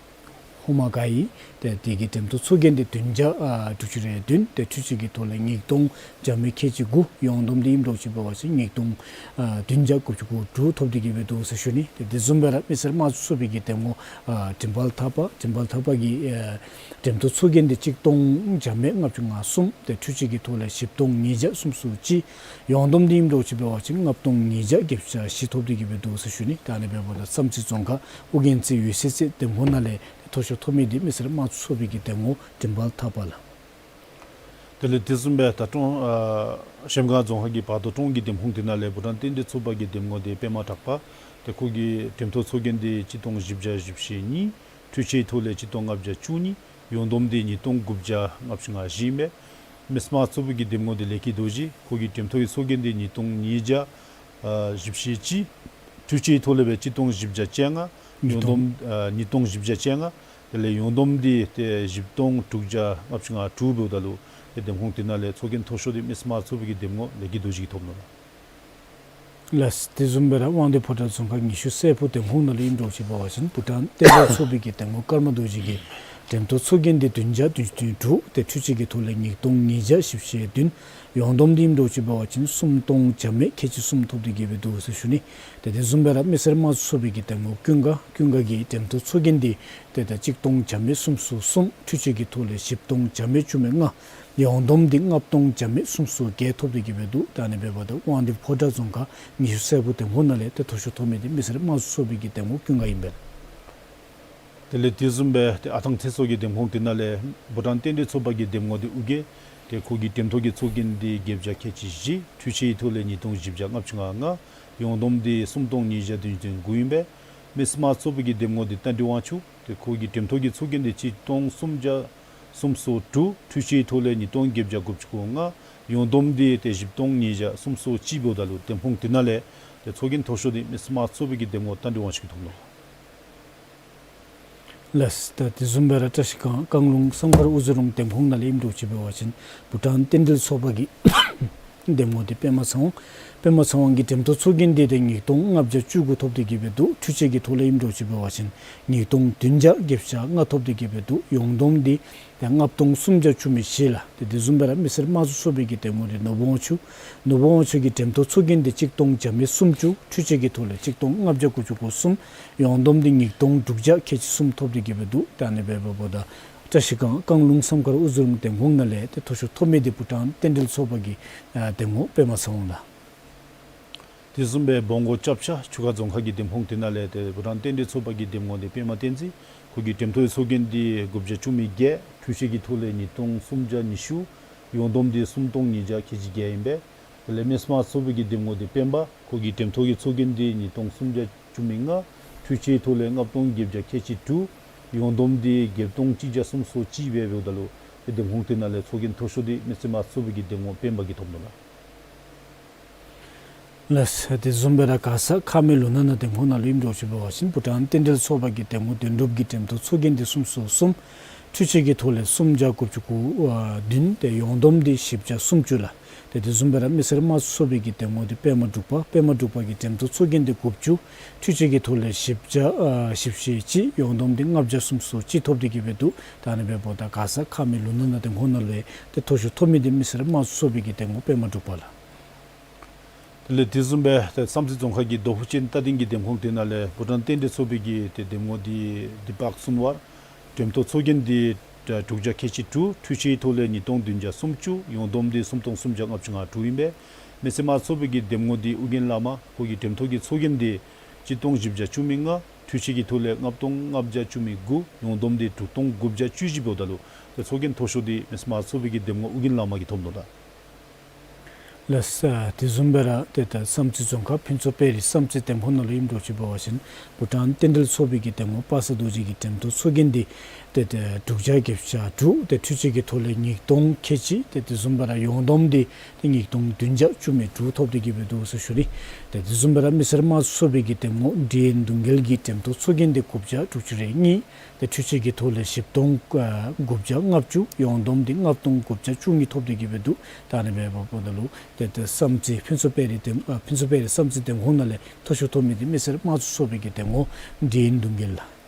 ཧོ་མ་ག་ཡི། ཏེ་དེ་གི་འདེམས་ཐོན་ཚོགས་རྒྱན་འདི་བདུན་བརྒྱ་ཨ་དྲུག་ཅུ་རེ་བདུན། ཏེ་འཕྲུལ་ཆས་ཀྱི་ཐོག་ལས་ཉིས་སྟོང་བརྒྱ་མེད་ཁལ་གཅིག་དགུ། ཡོངས་བསྡོམས་འདི་ཨིནམ་འདྲཝ་ཅིག་འབད་བ་ཅིན་ཉིས་སྟོང་ཨ་བདུན་བརྒྱ་དགུ་བཅུ་གོ་དྲུག་ཐོབ་སྟེ་གི་སྦེ་འདུག་ཟེར་ཞུ་ནི། ཏེ་དེ་བཟུམ་སྦེ་ར་མི་སེར་དམངས་གཙོ་ཚོགས་པའི་གི་འདེམས་ངོ་ཨ་བྱམས་པ་ཐར་པ། བྱམས་པ་ཐར་པ་གི་ཨ་འདེམས་ཐོན་ཚོགས་རྒྱན་འདི་གཅིག་སྟོང་བརྒྱ་མེད་ལྔ་བཅུ་ང་གསུམ། ཏེ་འཕྲུལ་ཆས་ཀྱི་ཐོག་ལས་བཞི་སྟོང་ཉིས་བརྒྱ་སུམ་ཅུ་སོ་གཅིག། ཡོངས་བསྡོམས་འདི་ཨིནམ་འདྲཝ་ཅིག་འབད་བ་ཅིན་ལྔ་སྟོང་ཉིས་བརྒྱ་བརྒྱད་ཅུ་གྱ་བཞི་ཐོབ་སྟེ་གི་སྦེ་འདུག་ཟེར་ཞུ་ནི། ད་ཨ་ནི་སྦེ་འབདཝ་ད་བསམ་རྩེ་རྫོང་ཁག་ཨོ་རྒྱན་རྩེ་འོད་གསལ་རྩེ་འདེམས་ཁོངས་ནང་ལས་མཐོ་ཤོས་ཐོབ་མི་འདི་མི་སེར་དམངས་གཙོ་ཚོགས་པའི་གི་འདེམས་ངོ་བྱམས་པ་ཐར་པ་ལགས། དེ་ལས་དེ་བཟུམ་སྦེ་ད་ཀྲོང་ཨ་གཞལམ་སྒང་རྫོང་ཁག་གི་བར་དོ་ཀྲོང་གི་འདེམས་ཁོངས་དེ་ནང་ལས་བྷུ་ཊཱན་རྟེན་འབྲེལ་ཚོགས་པ་གི་འདེམས་ངོ་འདི་པདྨ་གྲགས་པ། ཏེ་ཁོ་གི་འདེམས་ཐོན་ཚོགས་རྒྱན་འདི་གཅིག་སྟོང་བཞི་བརྒྱ་བཞི་བཅུ་ཞེ་གཉིས། འཕྲུལ་ཆས་ཐོག་ལས་གཅིག་སྟོང་ལྔ་བརྒྱ་བཅུ་གཉིས། ཡོངས་བསྡོམས་འདི་ཉིས་སྟོང་དགུ་བརྒྱ་ལྔ་བཅུ་ང་བཞི་ཨིན་པས། མི་སེར་དམངས་གཙོ་ཚོགས་པའི་གི་འདེམས་ངོ་འདི་ལས་ཀྱི་རྡོ་རྗེ། ཁོ་གི་འདེམས་ཐོན་གྱི་ཚོགས་རྒྱན་འདི་ཉིས་སྟོང་ཉིས་བརྒྱ་ཨ་བཞི་བཅུ་ཞེ་གཅིག། འཕྲུལ་ཆས་ཐོག་ལས་སྦེ་གཅིག་སྟོང་བཞི་བརྒྱ་བཅོ་ལྔ། ཉིས་སྟོང་ཡོངས་བསྡོམས་ཨ་ཉིས་སྟོང་བཞི་བརྒྱ་བཅོ་ལྔ། དེ་ལས་ཡོངས་བསྡོམས་འདི་ཏེ་བཞི་སྟོང་དྲུག་བརྒྱ་ལྔ་བཅུ་ང་དྲུག་འབདཝ་ད་ལུ་ཏེ་འདེམས་ཁོངས་དེ་ནང་ལས་ཚོགས་རྒྱན་མཐོ་ཤོས་འདི་མི་སེར་དམངས་གཙོ་ཚོགས་པའི་གི་འདེམས་ངོ་ལས་ཀྱི་རྡོ་རྗེ་གིས་ཐོབ་ནུག་ལགས། ལགས། དེ་བཟུམ་སྦེ་ར་དབང་འདུས་ཕོ་བྲང་རྫོང་ཁག་ཉི་ཤུ་རྩེ་ཕུག་འདེམས་ཁོངས་ནང་ལུ་ཨིནམ་འདྲཝ་ཅིག་འབད་བ་ཅིན་བྷུ་ཊཱན་རྟེན་འབྲེལ་ཚོགས་པའི་གི་འདེམས་ངོ་ཀརྨ་རྡོ་རྗེ་གི་འདེམས་ཐོན་ཚོགས་རྒྱན་འདི་བདུན་བརྒྱ་བདུན་ཅུ་དོན་དྲུག། ཏེ་འཕྲུལ་ཆས་ཀྱི་ཐོག་ལས་ཉིས་སྟོང་ཉིས་བརྒྱ་བཞི་བཅུ་ཞེ་བདུན། ཡོངས་བསྡོམས་འདི་ཨིནམ་འདྲཝ་ཅིག་འབད་བ་ཅིན་སུམ་སྟོང་བརྒྱ་མེད་ཁལ་གཅིག་གསུམ་ཐོབ་སྟེ་གི་སྦེ་འདུག་ཟེར་ཞུ་ནི། ཏེ་དེ་བཟུམ་སྦེ་ར་མི་སེར་དམངས་གཙོ་ཚོགས་པའི་གི་འདེམས་ངོ་ཀུན་དགའ། ཀུན་དགའ་གི་འདེམས་ཐོན་ཚོགས་རྒྱན་འདི་ཏེ་ད་གཅིག་སྟོང་བརྒྱ་མེད་སུམ་ཅུ་སོ་གསུམ། འཕྲུལ་ཆས་ཀྱི་ཐོག་ལས་བཞི་སྟོང་བརྒྱ་མེད་བཅུ་མེད་ལྔ། ཡོངས་བསྡོམས་འདི་ལྔ་སྟོང་བརྒྱ་མེད་སུམ་ཅུ་སོ་བརྒྱད་ཐོབ་སྟེ་གི་སྦེ་འདུག། ད་ཨ་ནི་སྦེ་འབདཝ་ད་དབང་འདུས་ཕོ་བྲང་རྫོང་ཁག་ཉི་ཤུ་རྩེ་ཕུག་འདེམས་ཁོངས་ནང་ལས་ཏེ་མཐོ་ཤོས་ཐོབ་མི་འདི་མི་སེར་དམངས་གཙོ་ཚོགས་པའི་གི་འདེམས་ངོ་ཀུན་དགའ་ཨིན་པས། དེ་ལས་དེ་བཟུམ་སྦེ་ཏེ་ཨ་ཐང་ཚེ་སྲོག་གི་འདེམས་ཁོངས་དེ་ནང་ལས་བྷུ་ཊཱན་རྟེན་འབྲེལ་ཚོགས་པ་གི་འདེམས་ངོ་འདི་ཨོ་རྒྱན། ཏེ་ཁོ་གི་འདེམས་ཐོན་གྱི་ཚོགས་རྒྱན་འདི་བརྒྱད་བརྒྱ་ཁལ་གཅིག་བཞི། འཕྲུལ་ཆས་ཐོག་ལས་ཉིས་སྟོང་བཞི་བརྒྱ་ལྔ་བཅུ་ང་ལྔ། ཡོངས་བསྡོམས་འདི་སུམ་སྟོང་ཉིས་བརྒྱ་བདུན་ཅུ་དོན་དགུ་ཨིན་པས། མི་སེར་དམངས་གཙོ་ཚོགས་པའི་གི་འདེམས་ངོ་འདི་རྟ་མགྲིན་དབང་ཕྱུག། ཏེ་ཁོ་གི་འདེམས་ཐོན་གྱི་ཚོགས་རྒྱན་འདི་གཅིག་སྟོང་སུམ་བརྒྱ་སུམ་ཅུ་སོ་དྲུག། འཕྲུལ་ཆས་ཐོག་ལས་ཉིས་སྟོང་བརྒྱད་བརྒྱ་དགུ་བཅུ་གོ་ལྔ། ཡོངས་བསྡོམས་འདི་ཏེ་བཞི་སྟོང་ཉིས་བརྒྱ་སུམ་ཅུ་སོ་གཅིག་འབདཝ་ད་ལུ་འདེམས་ཁོངས་དེ་ནང་ལས་ཏེ་ཚོགས་རྒྱན་མཐོ་ཤོས་འདི་མི་སེར་དམངས་གཙོ་ཚོགས་པའི་གི་འདེམས་ངོ་རྟ་མགྲིན་དབང་ཕྱུག་གིས་ཐོབ་ནུག། ལགས། ད་དེ་བཟུམ་སྦེ་ར་བཀྲིས་སྒང་བཀང་ལུང་བསམ་མཁར་དབུ་རྫོང་རོང་འདེམས་ཁོངས་ནང་ལས་ཨིནམ་འདྲཝ་ཅིག་འབད་བ་ཅིན་བྷུ་ཊཱན་རྟེན་འབྲེལ་ཚོགས་པ་གི་འདེམས་ངོ་འདི་པདྨ་ཚེ་དབང་། པདྨ་ཚེ་དབང་གི་འདེམས་ཐོན་ཚོགས་རྒྱན་འདི་ཏེ་ཉིས་སྟོང་ལྔ་བརྒྱ་བཅུ་དགུ་ཐོབ་སྟེ་གི་སྦེ་འདུག། འཕྲུལ་ཆས་ཀྱི་ཐོག་ལས་ཨིནམ་འདྲཝ་ཅིག་འབད་བ་ཅིན་ཉིས་སྟོང་བདུན་བརྒྱ་བརྒྱད་ཅུ་གྱ་ལྔ་ཐོབ་སྟེ་གི་སྦེ་འདུག། ཡོངས་བསྡོམས་འདི་ཏེ་ལྔ་སྟོང་སུམ་བརྒྱ་བཅུ་མེད་བཞི་ལགས། ཏེ་དེ་བཟུམ་སྦེ་ར་མི་སེར་དམངས་གཙོ་ཚོགས་པའི་གི་འདེམས་ངོ་འདི་ནོར་བུ་དབང་ཕྱུག། ནོར་བུ་དབང་ཕྱུག་གི་འདེམས་ཐོན་ཚོགས་རྒྱན་འདི་གཅིག་སྟོང་བརྒྱ་མེད་སུམ་ཅུ། འཕྲུལ་ཆས་ཀྱི་ཐོག་ལས་གཅིག་སྟོང་ལྔ་བརྒྱ་དགུ་བཅུ་གོ་གསུམ། ཡོངས་བསྡོམས་འདི་ཉིས་སྟོང་དྲུག་བརྒྱ་ཁལ་གཅིག་གསུམ་ཐོབ་སྟེ་གི་སྦེ་འདུག། ད་ཨ་ནི་སྦེ་འབདཝ་ད་བཀྲིས་སྒང་བཀང་ལུང་བསམ་མཁར་དབུ་རྫོང་རོང་འདེམས་ཁོངས་ནང་ལས་ཏེ་མཐོ་ཤོས་ཐོབ་མི་འདི་བྷུ་ཊཱན་རྟེན་འབྲེལ་ཚོགས་པ་གི་ཨ་འདེམས་ངོ་པདྨ་ཚེ་དབང་ལགས། དེ་བཟུམ་སྦེ་སྦོམ་སྒོ་ལྕགས་ཕྱག་ཆུ་ཁ་རྫོང་ཁག་གི་འདེམས་ཁོངས་དེ་ནང་ལས་ཏེ་བྷུ་ཊཱན་རྟེན་འབྲེལ་ཚོགས་པ་གི་འདེམས་ངོ་འདི་པདྨ་བསྟན་འཛིན། ཁོ་གི་འདེམས་ཐོན་ཚོགས་རྒྱན་འདི་དགུ་བརྒྱ་བཅུ་མེད་བརྒྱད། འཕྲུལ་ཆས་ཀྱི་ཐོག་ལས་ཉིས་སྟོང་སུམ་བརྒྱ་ཉི་ཤུ། ཡོངས་བསྡོམས་འདི་སུམ་སྟོང་ཉིས་བརྒྱ་ཁལ་གཅིག་བརྒྱད་ཨིན་པས། དེ་ལས་མི་སེར་དམངས་གཙོ་ཚོགས་པའི་གི་འདེམས་ངོ་འདི་སྤེན་པ། ཁོ་གི་འདེམས་ཐོན་གྱི་ཚོགས་རྒྱན་འདི་ཉིས་སྟོང་སུམ་བརྒྱ་བཅུ་མེད་ལྔ། འཕྲུལ་ཆས་ཐོག་ལས་ལྔ་སྟོང་བརྒྱད་བརྒྱ་ཁལ་གཅིག་དྲུག། ཡོངས་བསྡོམས་འདི་བརྒྱད་སྟོང་གཅིག་བརྒྱ་སུམ་ཅུ་སོ་གཅིག་སྦེ་འབདཝ་ད་ལུ་ཏེ་འདེམས་ཁོངས་དེ་ནང་ལས་ཚོགས་རྒྱན་མཐོ་ཤོས་འདི་མི་སེར་དམངས་གཙོ་ཚོགས་པའི་གི་འདེམས་ངོ་སྤེན་པ་གིས་ཐོབ་ནུག་ལགས། ལགས། དེ་བཟུམ་སྦེ་ར་མགར་ས་ཁ་སྨད་ལུང་ནག་ནང་འདེམས་ཁོངས་ནང་ལུ་ཨིནམ་འདྲཝ་ཅིག་འབད་བ་ཅིན་བྷུ་ཊཱན་རྟེན་འབྲེལ་ཚོགས་པ་གི་འདེམས་ངོ་དོན་གྲུབ་ཀྱི་འདེམས་ཐོན་ཚོགས་རྒྱན་འདི་སུམ་ཅུ་སོ་གསུམ། འཕྲུལ་ཆས་ཀྱི་ཐོག་ལས་སུམ་བརྒྱ་དགུ་བཅུ་གོ་བདུན། ཏེ་ཡོངས་བསྡོམས་འདི་བཞི་བརྒྱ་སུམ་ཅུ་ལགས། ཏེ་དེ་བཟུམ་སྦེ་ར་མི་སེར་དམངས་གཙོ་ཚོགས་པའི་གི་འདེམས་ངོ་འདི་པདྨ་འབྲུག་པ། པདྨ་འབྲུག་པ་གི་འདེམས་ཐོན་ཚོགས་རྒྱན་འདི་དགུ་བཅུ། འཕྲུལ་ཆས་ཀྱི་ཐོག་ལས་བཞི་བརྒྱ་ཨ་བཞི་བཅུ་ཞེ་གཅིག། ཡོངས་བསྡོམས་འདི་ལྔ་བརྒྱ་སུམ་ཅུ་སོ་གཅིག་ཐོབ་སྟེ་གི་སྦེ་འདུག། ད་ཨ་ནི་འབདཝ་ད་ག་ས་ཁ་མི་ལུང་ནག་ན་འདེམས་ཁོངས་ནང་ལས་ཏེ་མཐོ་ཤོས་ཐོབ་མི་འདི་མི་སེར་དམངས་གཙོ་ཚོགས་པའི་གི་འདེམས་ངོ་པདྨ་འབྲུག་པ་ལགས། དེ་ལས་དེ་བཟུམ་སྦེ་ཏེ་བསམ་རྩེ་རྫོང་ཁག་གི་རྡོ་ཕུག་ཅན་རྟ་སྡིང་གི་འདེམས་ཁོངས་དེ་ནང་ལས་བྷུ་ཊཱན་རྟེན་འབྲེལ་ཚོགས་པའི་གི་ཏེ་འདེམས་ངོ་འདི་དི་པག་སུན་ཝར། འདེམས་ཐོན་ཚོགས་རྒྱན་འདི་དྲུག་བརྒྱ་ཁལ་གཅིག་དྲུག། འཕྲུལ་ཆས་ཐོག་ལས་ཉིས་སྟོང་བདུན་བརྒྱ་སུམ་ཅུ། ཡོངས་བསྡོམས་འདི་སུམ་སྟོང་སུམ་བརྒྱ་ལྔ་བཅུ་ང་དྲུག་ཨིན་པས། མི་སེར་དམངས་གཙོ་ཚོགས་པའི་གི་འདེམས་ངོ་འདི་ཨོ་རྒྱན་བླ་མ། ཁོ་གི་འདེམས་ཐོན་གྱི་ཚོགས་རྒྱན་འདི་གཅིག་སྟོང་བཞི་བརྒྱ་བཅུ་མེད་ལྔ། འཕྲུལ་ཆས་ཀྱི་ཐོག་ལས་ལྔ་སྟོང་ལྔ་བརྒྱ་བཅུ་མེད་དགུ། ཡོངས་བསྡོམས་འདི་དྲུག་སྟོང་དགུ་བརྒྱ་བཅུ་བཞི་འབདཝ་ད་ལུ་ཏེ་ཚོགས་རྒྱན་མཐོ་ཤོས་འདི་མི་སེར་དམངས་གཙོ་ཚོགས་པའི་གི་འདེམས་ངོ་ཨོ་རྒྱན་བླ་མ་གིས་ཐོབ་ནུག་ལགས། ལགས། དེ་བཟུམ་སྦེ་ར་ཏེ་ད་བསམ་རྩེ་རྫོང་ཁག་ཕུན་ཚོགས་དཔལ་རི་བསམ་རྩེ་འདེམས་ཁོངས་ནང་ལུ་ཨིནམ་འདྲཝ་ཅིག་འབད་བ་ཅིན་བྷུ་ཊཱན་རྟེན་འབྲེལ་ཚོགས་པའི་གི་འདེམས་ངོ་པ་སངས་རྡོ་རྗེ་གི་འདེམས་ཐོན་ཚོགས་རྒྱན་འདི་ཏེ་ཏེ་དྲུག་བརྒྱ་བརྒྱད་བརྒྱ་དྲུག། ཏེ་འཕྲུལ་ཆས་ཀྱི་ཐོག་ལས་ཉིས་སྟོང་ཁལ་གཅིག། ཏེ་དེ་བཟུམ་སྦེ་ར་ཡོངས་བསྡོམས་འདི་ཏེ་ཉིས་སྟོང་བདུན་བརྒྱ་བཅུ་མེད་དྲུག་ཐོབ་སྟེ་གི་སྦེ་འདུག་ཟེར་ཞུ་ནི། ཏེ་དེ་བཟུམ་སྦེ་ར་མི་སེར་དམངས་གཙོ་ཚོགས་པའི་གི་འདེམས་ངོ་འབྲི་ཡོན་གདུང་རྒྱལ་གྱི་འདེམས་ཐོན་ཚོགས་རྒྱན་འདི་དགུ་བརྒྱ་དྲུག་ཅུ་རེ་གཉིས། ཏེ་འཕྲུལ་ཆས་ཀྱི་ཐོག་ལས་བཞི་སྟོང་དགུ་བརྒྱ་ལྔ་བཅུ། ཡོངས་བསྡོམས་འདི་ལྔ་སྟོང་དགུ་བརྒྱ་བཅུ་གཉིས་ཐོབ་སྟེ་གི་སྦེ་འདུག། ད་ཨ་ནི་སྦེ་འབདཝ་ད་ལུ་ཏེ་ཏེ་བསམ་རྩེ་ཕུན་ཚོགས་དཔལ་རི་འདེམས་ཨ་ཕུན་ཚོགས་དཔལ་རི་བསམ་རྩེ་འདེམས་ཁོངས་ནང་ལས་མཐོ་ཤོས་ཐོབ་མི་འདི་མི་སེར་དམངས་གཙོ་ཚོགས་པའི་གི་འདེམས་ངོ་འབྲི་ཡོན་གདུང་རྒྱལ་ལགས།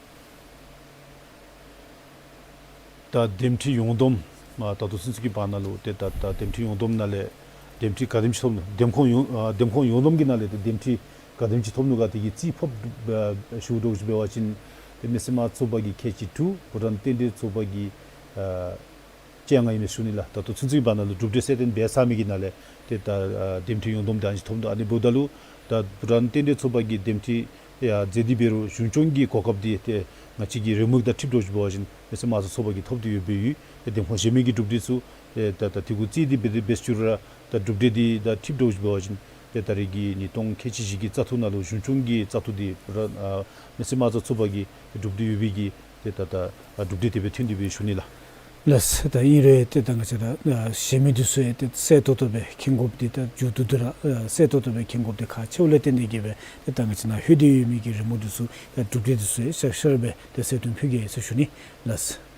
ད་འདེམས་ཁྲི་ཡོངས་བསྡོམས་ཨ་ད་ལྟོ་ཚུན་ཚོད་ཀྱི་བར་ན་ལུ་ཏེ་ད་ད་འདེམས་ཁྲི་ཡོངས་བསྡོམས་ནང་ལས་འདེམས་ཁྲི་ག་དེམ་ཅིག་ཐོབ་ནུག། འདེམས་ཁོངས་ཡོངས་ཨ་འདེམས་ཁོངས་ཡོངས་བསྡོམས་ཀྱི་ནང་ལས་ཏེ་འདེམས་ཁྲི་ག་དེམ་ཅིག་ཐོབ་ནུག་ག་དེ་གི་རྩིས་ཕབ་ཨ་ཞུ་འདྲཝ་ཅིག་འབད་བ་ཅིན་ཏེ་མི་སེར་དམངས་གཙོ་ཚོགས་པ་གིས་ཁལ་གཅིག་དྲུག། བྷུ་ཊཱན་རྟེན་འབྲེལ་ཚོགས་པ་གིས་ཨ་བཅོ་ལྔ་ཨིན་མས་ཞུ་ནི་ལགས། ད་ལྟོ་ཚུན་ཚོད་ཀྱི་བར་ན་ལུ་གྲུབ་འབྲས་གསལ་སྟོན་འབད་ཚར་མི་གི་ནང་ལས་ཏེ་ད་ཨ་འདེམས་ཁྲི་ཡོངས་བསྡོམས་ད་ཨ་ནི་ཅིག་ཐོབ་ནུག། ཨ་ནི་འབདཝ་ད་ལུ་ད་བྷུ་ཊཱན་རྟེན་འབྲེལ་ཚོགས་པ་གི་འདེམས་ཁྲི་ཡང་མཛད་དེ་འབད་རུང་གཞུང་སྐྱོང་གི་གོ་སྐབས་འདི་ཏེ་ང་བཅས་ཀྱི་རེའུ་མིག་དང་འཁྲིལ་འདྲཝ་ཅིག་འབད་བ་ཅིན་མི་སེར་དམངས་གཙོ་ཚོགས་པ་གིས་ཐོབ་སྟེ་ཡོདཔ་སྦེ་ཡོད། ཏེ་འདེམས་ཁོངས་གཞན་མི་གི་གྲུབ་འབྲས་ཚུ་ཏེ་ད་ད་དེ་གུ་རྩིས་ཏེ་འབད་དེ་འབད་ཞུ་རུང་ར་ད་གྲུབ་འབྲས་འདི་དང་འཁྲིལ་འདྲཝ་ཅིག་འབད་བ་ཅིན་ཏེ་ད་རེས་ཀྱི་ཉིས་སྟོང་ཁལ་གཅིག་བཞི་གི་བཙག་འཐུ་ནང་ལུ་གཞུང་སྐྱོང་གི་བཙག་འཐུ་འདི་ར་ཨ་མི་སེར་དམངས་གཙོ་ཚོགས་པ་གིས་གྲུབ་སྟེ་ཡོད་པའི་གི་ཏེ་ད་ད་ཨ་གྲུབ་འབྲས་དེ་སྦེ་ཐོན་ཏེ་སྦེ་ཞུ་ནི་ལགས། ལགས། ད་ཨིན་རུང་ཏེ་ད་ང་བཅས་ར་ཨ་གཞན་མི་འདི་ཚུ་ཡང་ཏེ་གསལ་ཏོག་ཏོ་སྦེ་མཁྱེན་དགོཔ་འདི་ད་མཇུག་བསྡུ་སྟེ་ར་ཨ་གསལ་ཏོག་ཏོ་སྦེ་མཁྱེན་དགོཔ་འདི་ཁག་ཆེཝ་ལས་བརྟེན་ཏེ་གི་སྦེ་ཏེ་ད་ང་བཅས་ནཱ་ལྷོད་དེ་ཡོད་མི་གི་རི་མོ་འདི་ཚུ་ཡང་གྲུབ་འབྲས་འདི་ཚུ་ཡང་ཤར་ཤར་སྦེ་ཏེ་གསལ་སྟོན་ཕུལ་གེ་ཟེར་ཞུ་ནི་ལགས།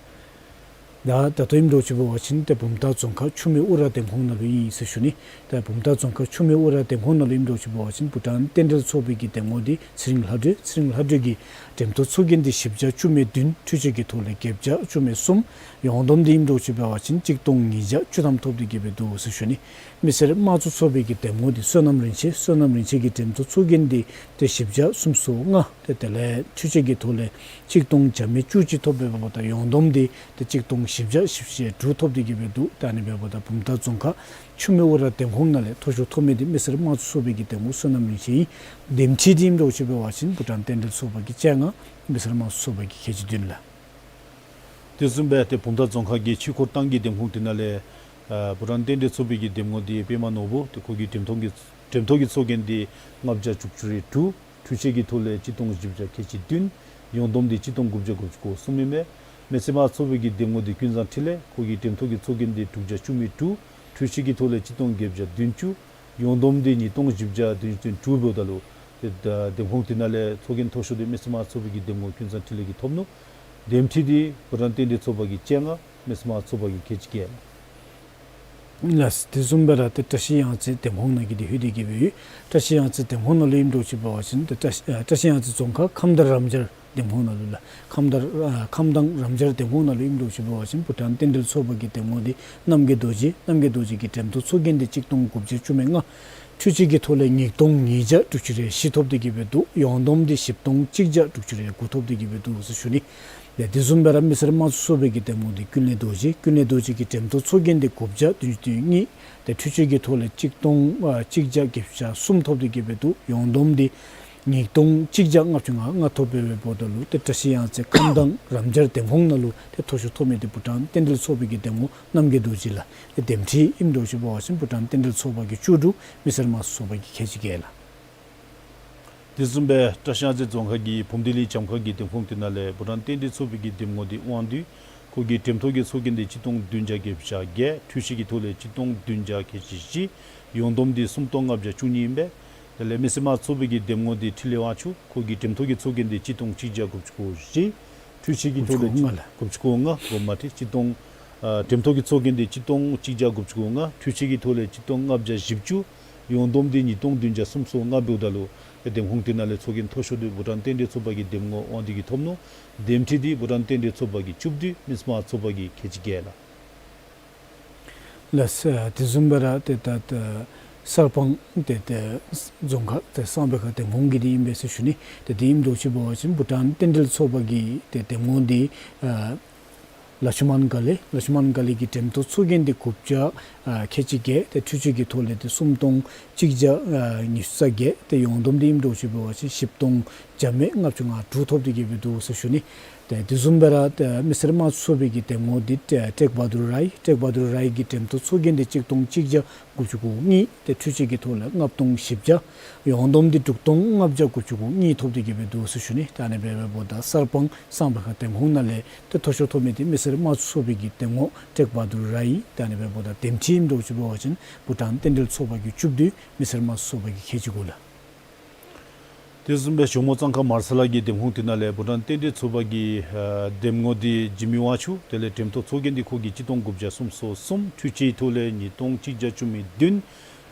ད་ད་ལྟོ་ཨིནམ་འདྲཝ་ཅིག་འབད་བ་ཅིན་ཏེ་བུམ་ཐང་རྫོང་ཁག་ཆུ་སྨད་ཨུ་ར་འདེམས་ཁོངས་ནང་ལུ་ཨིན་ཟེར་ཞུ་ནི། ཏེ་བུམ་ཐང་རྫོང་ཁག་ཆུ་སྨད་ཨུ་ར་འདེམས་ཁོངས་ནང་ལུ་ཨིནམ་འདྲཝ་ཅིག་འབད་བ་ཅིན་བྷུ་ཊཱན་རྟེན་འབྲེལ་ཚོགས་པའི་གི་འདེམས་ངོ་འདི་ཚེ་རིང་ལྷ་སྒྲོན། ཚེ་རིང་ལྷ་སྒྲོན་གྱི་འདེམས་ཐོན་ཚོགས་རྒྱན་འདི་བཞི་བརྒྱ་བཅུ་མེད་བདུན། འཕྲུལ་ཆས་ཀྱི་ཐོག་ལས་བརྒྱད་བརྒྱ་བཅུ་མེད་གསུམ། ཡོངས་བསྡོམས་འདི་ཨིནམ་འདྲཝ་ཅིག་འབད་བ་ཅིན་གཅིག་སྟོང་ཉིས་བརྒྱ་བཅུ་ཐམ་ཐོབ་སྟེ་གི་སྦེ་འདུག་ཟེར་ཞུ་ནི། མི་སེར་དམངས་གཙོ་ཚོགས་པའི་གི་འདེམས་ངོ་འདི་བསོད་ནམས་རིན་ཆེན། བསོད་ནམས་རིན་ཆེན་གྱི་འདེམས་ཐོན་ཚོགས་རྒྱན་འདི་ཏེ་བཞི་བརྒྱ་སུམ་ཅུ་སོ་ལྔ། ཏེ་དེ་ལས་འཕྲུལ་ཆས་ཀྱི་ཐོག་ལས་གཅིག་སྟོང་བརྒྱ་མེད་བཅུ་གཅིག་ཐོབ་སྦེ་འབདཝ་ད་ཡོངས་བསྡོམས་འདི་ཏེ་གཅིག་སྟོང་བཞི་བརྒྱ་བཞི་བཅུ་ཞེ་དྲུག་ཐོབ་སྟེ་གི་སྦེ་འདུག། ད་ཨ་ནི་འབདཝ་ད་བུམ་ཐང་རྫོང་ཁག་ཆུ་སྨད་ཨུ་ར་འདེམས་ཁོངས་ནང་ལས་མཐོ་ཤོས་ཐོབ་མི་འདི་མི་སེར་དམངས་གཙོ་ཚོགས་པའི་གི་འདེམས་ངོ་བསོད་ནམས་རིན་ཆེན་ཨིན། འདེམས་ཁྲི་འདི་ཨིནམ་འདྲཝ་ཅིག་འབད་བ་ཅིན་བྷུ་ཊཱན་རྟེན་འབྲེལ་ཚོགས་པ་གིས་བཅོ་ལྔ། མི་སེར་དམངས་གཙོ་ཚོགས་པ་གིས་ཁལ་གཅིག་བདུན་ལགས། དེ་བཟུམ་སྦེ་ཏེ་བུམ་ཐང་རྫོང་ཁག་གི་ཆོས་འཁོར་ཐང་གི་འདེམས་ཁོངས་དེ་ནང་ལས་ཨ་བྷུ་ཊཱན་རྟེན་འབྲེལ་ཚོགས་པའི་གི་འདེམས་ངོ་འདི་པདྨ་ནོར་བུ། ཏེ་ཁོ་གི་འདེམས་ཐོན་གྱི་འདེམས་ཐོན་གྱི་ཚོགས་རྒྱན་འདི་ལྔ་བརྒྱ་བཅུ་གཅིག་རེ་དྲུག། འཕྲུལ་ཆས་ཀྱི་ཐོག་ལས་གཅིག་སྟོང་བཞི་བརྒྱ་ཁལ་གཅིག་བདུན། ཡོངས་བསྡོམས་འདི་གཅིག་སྟོང་དགུ་བརྒྱ་དགུ་བཅུ་གོ་གསུམ་ཨིན་མས། མི་སེར་དམངས་གཙོ་ཚོགས་པའི་གི་འདེམས་ངོ་འདི་ཀུན་བཟང་འཕྲིན་ལས། ཁོ་གི་འདེམས་ཐོན་གྱི་ཚོགས་རྒྱན་འདི་དྲུག་བརྒྱ་བཅུ་མེད་དྲུག། འཕྲུལ་ཆས་ཀྱི་ཐོག་ལས་གཅིག་སྟོང་བརྒྱད་བརྒྱ་བདུན་ཅུ། ཡོངས་བསྡོམས་འདི་ཉིས་སྟོང་བཞི་བརྒྱ་བདུན་ཅུ་དོན་དྲུག་འབདཝ་ད་ལུ་ཏེ་ད་འདེམས་ཁོངས་དེ་ནང་ལས་ཚོགས་རྒྱན་མཐོ་ཤོས་འདི་མི་སེར་དམངས་གཙོ་ཚོགས་པའི་གི་འདེམས་ངོ་ཀུན་བཟང་འཕྲིན་ལས་ཀྱིས་ཐོབ་ནུག། འདེམས་ཁྲི་འདི་བྷུ་ཊཱན་རྟེན་འབྲེལ་ཚོགས་པ་གིས་བཅོ་ལྔ། མི་སེར་དམངས་གཙོ་ཚོགས་པ་གིས་ཁལ་གཅིག་བརྒྱད། ལགས། དེ་བཟུམ་སྦེ་ར་ཏེ་བཀྲ་ཤིས་གཡང་རྩེ་འདེམས་ཁོངས་ནང་གི་འདི་ལྷོད་དེ་གི་སྦེ་ཡོད། བཀྲ་ཤིས་གཡང་རྩེ་འདེམས་ཁོངས་ནང་ལུ་ཨིནམ་འདྲཝ་ཅིག་འབད་བ་ཅིན་ཏེ་བཀྲ་ཤིས་ཨ་བཀྲ་ཤིས་གཡང་རྩེ་རྫོང་ཁག་ཁམས་དྭངས་རམ་སྦྱར་འདེམས་ཁོངས་ནང་ལུ་ལགས། ཁམས་དྭངས་ཨ་ཁམས་དྭངས་རམ་སྦྱར་འདེམས་ཁོངས་ནང་ལུ་ཨིནམ་འདྲཝ་ཅིག་འབད་བ་ཅིན་བྷུ་ཊཱན་རྟེན་འབྲེལ་ཚོགས་པ་གི་འདེམས་ངོ་འདི་རྣམ་རྒྱལ་རྡོ་རྗེ། རྣམ་རྒྱལ་རྡོ་རྗེ་གི་འདེམས་ཐོན་ཚོགས་རྒྱན་འདི་གཅིག་སྟོང་དགུ་བརྒྱ་བཅུ་མེད་ལྔ། འཕྲུལ་ཆས་ཀྱི་ཐོག་ལས་ཉིས་སྟོང་ཉིས་བརྒྱ་དྲུག་ཅུ་རེ་བཞི་ཐོབ་སྟེ་གི་སྦེ་འདུག། ཡོངས་བསྡོམས་འདི་བཞི་སྟོང་གཅིག་བརྒྱ་དྲུག་ཅུ་རེ་དགུ་ཐོབ་སྟེ་གི་སྦེ་འདུག་ཟེར་ཞུ་ནི། ཏེ་དེ་བཟུམ་སྦེ་ར་མི་སེར་དམངས་གཙོ་ཚོགས་པའི་གི་འདེམས་ངོ་འདི་ཀུན་ལེགས་རྡོ་རྗེ། ཀུན་ལེགས་རྡོ་རྗེ་གི་འདེམས་ཐོན་ཚོགས་རྒྱན་འདི་དགུ་བརྒྱ་བདུན་ཅུ་དོན་གཉིས། ཏེ་འཕྲུལ་ཆས་ཀྱི་ཐོག་ལས་གཅིག་སྟོང་ཨ་གཅིག་བརྒྱ་བརྒྱད་ཅུ་གསུམ་ཐོབ་སྟེ་གི་སྦེ་འདུག། ཡོངས་བསྡོམས་འདི་ཉིས་སྟོང་གཅིག་བརྒྱ་ལྔ་བཅུ་ང་ལྔ་ཐོབ་སྦེ་འབདཝ་ད་ལུ་ཏེ་བཀྲ་ཤིས་གཡང་རྩེ་ཁམས་དྭངས་རམ་སྦྱར་འདེམས་ཁོངས་ནང་ལུ་ཏེ་མཐོ་ཤོས་ཐོབ་མི་འདི་བྷུ་ཊཱན་རྟེན་འབྲེལ་ཚོགས་པའི་གི་འདེམས་ངོ་རྣམ་རྒྱལ་རྡོ་རྗེ་ལགས། ཏེ་འདེམས་ཁྲི་ཨིནམ་འདྲཝ་ཅིག་འབད་བ་ཅིན་བྷུ་ཊཱན་རྟེན་འབྲེལ་ཚོགས་པ་གིས་བཅུ་དྲུག། མི་སེར་དམངས་གཙོ་ཚོགས་པ་གིས་ཁལ་གཅིག་བརྒྱད་ལགས། དེ་བཟུམ་སྦེ་བཀྲ་ཤིས་གཡང་རྩེ་རྫོང་ཁག་གི་བུམ་སྡེ་གླིང་བྱམས་ཁ་གི་འདེམས་ཁོངས་དེ་ནང་ལས་བྷུ་ཊཱན་རྟེན་འབྲེལ་ཚོགས་པའི་གི་འདེམས་ངོ་འདི་དབང་འདུས། ཁོ་གི་འདེམས་ཐོན་གྱི་ཚོགས་རྒྱན་འདི་གཅིག་སྟོང་བདུན་བརྒྱ་བརྒྱད་ཅུ་གྱ་བརྒྱད། འཕྲུལ་ཆས་ཀྱི་ཐོག་ལས་གཅིག་སྟོང་བདུན་བརྒྱ་ཁལ་གཅིག་བཞི། ཡོངས་བསྡོམས་འདི་སུམ་སྟོང་ལྔ་བརྒྱ་བཅུ་གཉིས་ཨིན་པས། དེ་ལས་མི་སེར་དམངས་གཙོ་ཚོགས་པའི་གི་འདེམས་ངོ་འདི་འཕྲིན་ལས་དབང་ཕྱུག། ཁོ་གི་འདེམས་ཐོན་གྱི་ཚོགས་རྒྱན་འདི་གཅིག་སྟོང་གཅིག་བརྒྱ་དགུ་བཅུ་གོ་བཞི། འཕྲུལ་ཆས་ཀྱི་ཐོག་ལས་དགུ་བཅུ་གོ་ལྔ་ལགས། དགུ་བཅུ་གོ་ལྔ་དགོངསམ་མ་ཁྲེལ། གཅིག་སྟོང་ ཨ་འགྲེམས་ཐོག་གི་ཚོགས་རྒྱན་འདི་གཅིག་སྟོང་གཅིག་བརྒྱ་དགུ་བཅུ་གོ་ལྔ། འཕྲུལ་ཆས་ཀྱི་ཐོག་ལས་གཅིག་སྟོང་ལྔ་བརྒྱ་བཞི་བཅུ། ཡོངས་བསྡོམས་འདི་ཉིས་སྟོང་བདུན་བརྒྱ་སུམ་ཅུ་སོ་ལྔ་འབདཝ་ད་ལུ་ཏེ་འདེམས་ཁོངས་འདི་ནང་ལས་ཚོགས་རྒྱན་མཐོ་ཤོས་འདི་བྷུ་ཊཱན་རྟེན་འབྲེལ་ཚོགས་པ་གི་འདེམས་ངོ་དབང་འདུས་ཀྱིས་ཐོབ་ནུག། འདེམས་ཁྲི་འདི་བྷུ་ཊཱན་རྟེན་འབྲེལ་ཚོགས་པ་གིས་བཅུ་བདུན། མི་སེར་དམངས་གཙོ་ཚོགས་པ་གིས་ཁལ་གཅིག་བརྒྱད་ལགས། ལགས་སོ། དེ་བཟུམ་སྦེ་ར་ཏེ་ད་ད་གསར་སྤང་ཏེ་ཏེ་རྫོང་ཁག་ཏེ་གསང་སྦས་ཁ་འདེམས་ཁོངས་ཀྱི་འདི་ཨིན་པས་ཟེར་ཞུ་ནི། ཏེ་དེ་ཨིནམ་འདྲཝ་ཅིག་འབད་བ་ཅིན་བྷུ་ཊཱན་རྟེན་འབྲེལ་ཚོགས་པ་གི་ཏེ་འདེམས་ངོ་འདི་ཨ་ལ་ཤུ་མཱན་ཀ་ལི། ལ་ཤུ་མཱན་ཀ་ལི་གི་འགྲེམས་ཐོག་ཚོགས་རྒྱན་འདི་དགུ་བརྒྱ་ཨ་ཁལ་གཅིག་བརྒྱད། ཏེ་འཕྲུལ་ཆས་ཀྱི་ཐོག་ལས་ཏེ་སུམ་སྟོང་གཅིག་བརྒྱ་ཨ་ཉི་ཤུ་རྩ་བརྒྱད། ཏེ་ཡོངས་བསྡོམས་འདི་ཨིནམ་འདྲཝ་ཅིག་འབད་བ་ཅིན་བཞི་སྟོང་བརྒྱ་མེད་ལྔ་བཅུ་ང་དྲུག་ཐོབ་སྟེ་གི་སྦེ་འདུག་ཟེར་ཞུ་ནི། ཏེ་དེ་བཟུམ་སྦེ་ར་ཏེ་མི་སེར་དམངས་གཙོ་ཚོགས་པའི་གི་འདེམས་ངོ་འདི་ཏེ་ཊེག་བྷ་དུར་རའི། ཊེག་བྷ་དུར་རའི་གི་འགྲེམས་ཐོག་ཚོགས་རྒྱན་འདི་གཅིག་སྟོང་གཅིག་བརྒྱ་དགུ་བཅུ་གོ་གཉིས། ཏེ་འཕྲུལ་ཆས་ཀྱི་ཐོག་ལས་ལྔ་སྟོང་བཞི་བརྒྱ། ཡོངས་བསྡོམས་འདི་དྲུག་སྟོང་ལྔ་བརྒྱ་དགུ་བཅུ་གོ་གཉིས་ཐོབ་སྟེ་གི་སྦེ་འདུག་ཟེར་ཞུ་ནི། ད་ཨ་ནི་སྦེ་འབདཝ་ད་གསར་སྤང་གསང་སྦས་ཁ་འདེམས་ཁོངས་ནང་ལས་ཏེ་མཐོ་ཤོས་ཐོབ་མི་འདི་མི་སེར་དམངས་གཙོ་ཚོགས་པའི་གི་འདེམས་ངོ་ཊེག་བྷ་དུར་རའི། ད་ཨ་ནི་སྦེ་འབདཝ་ད་འདེམས་ཁྲི་ཨིནམ་འདྲཝ་ཅིག་འབད་བ་ཅིན་བྷུ་ཊཱན་རྟེན་འབྲེལ་ཚོགས་པ་གིས་བཅུ་བདུན། མི་སེར་དམངས་གཙོ་ཚོགས་པ་གིས་ཁལ་གཅིག་དགུ་ལགས། དེ་བཟུམ་སྦེ་ཇོ་མོ་གཙང་ཁ་མར་ས་ལ་གི་འདེམས་ཁོངས་འདི་ནང་ལས་བྷུ་ཊཱན་རྟེན་འབྲེལ་ཚོགས་པ་གི་ཨ་འདེམས་ངོ་འདི་འཇིགས་མེད་དབང་ཕྱུག། དེ་ལས་འགྲེམས་ཐོག་ཚོགས་རྒྱན་འདི་ཁོ་གིས་གཅིག་སྟོང་དགུ་བརྒྱ་སུམ་ཅུ་སོ་གསུམ། འཕྲུལ་ཆས་ཐོག་ལས་ཉིས་སྟོང་གཅིག་བརྒྱ་བཅུ་མེད་བདུན།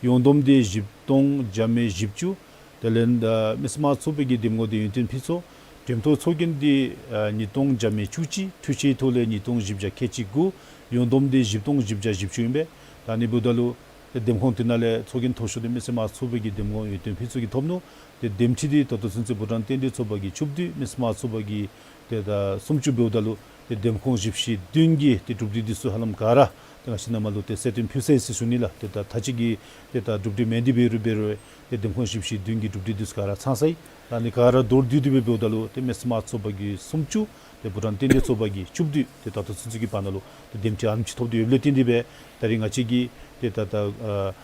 ཡོངས་བསྡོམས་འདི་བཞི་སྟོང་བརྒྱ་མེད་བཞི་བཅུ། དེ་ལས་ཨ་མི་སེར་དམངས་གཙོ་ཚོགས་པའི་གི་འདེམས་ངོ་འདི་ཡུན་བརྟན་ཕུན་ཚོགས། འགྲེམས་ཐོག་ཚོགས་རྒྱན་འདི་ཨ་ཉིས་སྟོང་བརྒྱ་མེད་བཅུ་གཅིག། འཕྲུལ་ཆས་ཐོག་ལས་ཉིས་སྟོང་བཞི་བརྒྱ་ཁལ་གཅིག་དགུ། ཡོངས་བསྡོམས་འདི་བཞི་སྟོང་བཞི་བརྒྱ་བཞི་བཅུ་ཨིན་པས། ད་ཨ་ནི་འབདཝ་ད་ལུ་ཏེ་འདེམས་ཁོངས་འདི་ནང་ལས་ཚོགས་རྒྱན་མཐོ་ཤོས་འདི་མི་སེར་དམངས་གཙོ་ཚོགས་པའི་གི་འདེམས་ངོ་ཡུན་བརྟན་ཕུན་ཚོགས་ཀྱིས་ཐོབ་ནུག། ཏེ་འདེམས་ཁྲི་འདི་ད་ལྟོ་ཚུན་ཚོད་བྷུ་ཊཱན་རྟེན་འབྲེལ་ཚོགས་པ་གིས་བཅུ་བདུན། མི་སེར་དམངས་གཙོ་ཚོགས་པ་གིས་ཏེ་ད་སུམ་ཅུ་འབདཝ་ད་ལུ་ཏེ་འདེམས་ཁོངས་བཞི་བཅུ་ཞེ་བདུན་གྱི་ཏེ་གྲུབ་འབྲས་འདི་ཚུ་ཧ་ལམ་ག་ར་ཏེ་ང་བཅས་ནཱ་མར་ལུ་ཏེ་གསལ་སྟོན་ཕུལ་ཚར་ཡི་ཟེར་ཞུ་ནི་ལགས། ཏེ་ད་ད་ཅི་གི་ཏེ་ད་གྲུབ་འབྲས་མེན་འདི་འབད་རུང་འབད་རུང་ཏེ་འདེམས་ཁོངས་བཞི་བཅུ་ཞེ་བདུན་གྱི་གྲུབ་འབྲས་འདི་ཚུ་ག་ར་ཚང་ཚར་ཡི། ད་ཨ་ནི་ག་ར་མདོར་བསྡུས་ཏེ་སྦེ་འབདཝ་ད་ལུ་ཏེ་མི་སེར་དམངས་གཙོ་ཚོགས་པ་གིས་སུམ་ཅུ། ཏེ་བྷུ་ཊཱན་རྟེན་འབྲེལ་ཚོགས་པ་གིས་བཅུ་བདུན། ཏེ་ད་ལྟོ་ཚུན་ཚོད་ཀྱི་བར་ན་ལུ་ཏེ་འདེམས་ཁྲི་ཨ་ནེམ་ཅིག་ཐོབ་སྟེ་ཡོདཔ་ལས་བརྟེན་ཏེ་སྦེ་ད་རིས་ང་བཅས་ཀྱིས་ཏེ་ད་ད་ཨ་ཨ་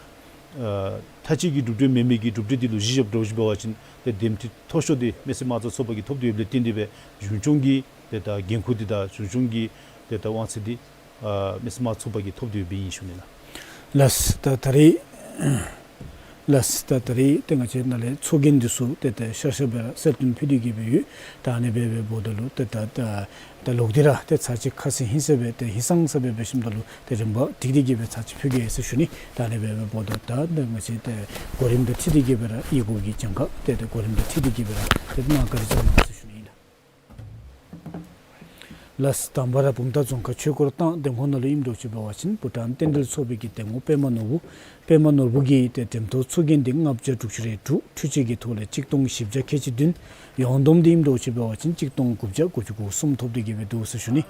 མཐའ་དཔྱད་ཀྱི་གྲུབ་འབྲས་མེན་མི་གི་གྲུབ་འབྲས་འདི་ལུ་གཞི་བཞགཔ་འདྲཝ་ཅིག་འབད་བ་ཅིན་ཏེ་འདེམས་ཁྲི་མཐོ་ཤོས་འདི་མི་སེར་དམངས་གཙོ་ཚོགས་པ་གིས་ཐོབ་སྟེ་ཡོདཔ་ལས་བརྟེན་ཏེ་སྦེ་གཞུང་སྐྱོང་གི་ཏེ་ད་འགན་ཁུར་འདི་དང་གཞུང་སྐྱོང་གི་ཏེ་ད་དབང་ཚད་འདི་ཨ་མི་སེར་དམངས་གཙོ་ཚོགས་པ་གིས་ཐོབ་སྟེ་ཡོདཔ་ཨིན་ཞུ་ནི་ལགས། ལགས་སོ། ད་ད་རིས་ལགས་སོ། ད་ད་རིས་ཏེ་ང་བཅས་ནཱ་ལས་ཚོགས་རྒྱན་འདི་ཚུ་ཏེ་ཏེ་ཤར་ཤར་སྦེ་ར་གསལ་སྟོན་ཕུལ་ཏེ་གི་སྦེ་ཡོད། ད་ཨ་ནི་སྦེ་སྦེ་འབདཝ་ད་ལུ་ཏེ་ད་ད་ད་ལོག་སྟེ་ར་ཏེ་ཚར་གཅིག་ཁ་གསལ་ཧིང་སངས་སྦེ་ཏེ་ཧིང་སངས་ས་སྦེ་འབད་ཞིནམ་ད་ལུ་ཏེ་རིམ་པ་སྒྲིག་སྟེ་གི་སྦེ་ཚར་གཅིག་ཕུལ་གེ་ཟེར་ཞུ་ནི། ད་ཨ་ནི་སྦེ་སྦེ་འབདཝ་ད་ད་ད་ང་བཅས་ཏེ་གོ་རིམ་དང་འཁྲིལ་ཏེ་གི་སྦེ་ར་གཡས་སྐོར་གྱི་གྱངས་ཁ་ཏེ་ཏེ་གོ་རིམ་དང་འཁྲིལ་ཏེ་གི་སྦེ་ར་ཏེ་གནང་བཀའ་དྲིན་བསྐྱང་གནང་ཟེར་ཞུ་ནི་ཨིན་ལགས། ལགས་སོ། དང་པ་ར་བུམ་ཐང་རྫོང་ཁག་ཆོས་འཁོར་ཐང་འདེམས་ཁོངས་ནང་ལུ་ཨིནམ་འདྲཝ་ཅིག་འབད་བ་ཅིན་བྷུ་ཊཱན་རྟེན་འབྲེལ་ཚོགས་པའི་གི་འདེམས་ངོ་པདྨ་ནོར་བུ། པདྨ་ནོར་བུ་གིས་ཏེ་འགྲེམས་ཐོག་ཚོགས་རྒྱན་འདི་ལྔ་བརྒྱ་དྲུག་ཅུ་རེ་དྲུག། འཕྲུལ་ཆས་ཀྱི་ཐོག་ལས་གཅིག་སྟོང་བཞི་བརྒྱ་ཁལ་གཅིག་བདུན། ཡོངས་བསྡོམས་འདི་ཨིནམ་འདྲཝ་ཅིག་འབད་བ་ཅིན་གཅིག་སྟོང་དགུ་བརྒྱ་དགུ་བཅུ་གོ་གསུམ་ཐོབ་སྟེ་གི་སྦེ་འདུག་ཟེར་ཞུ་ནི།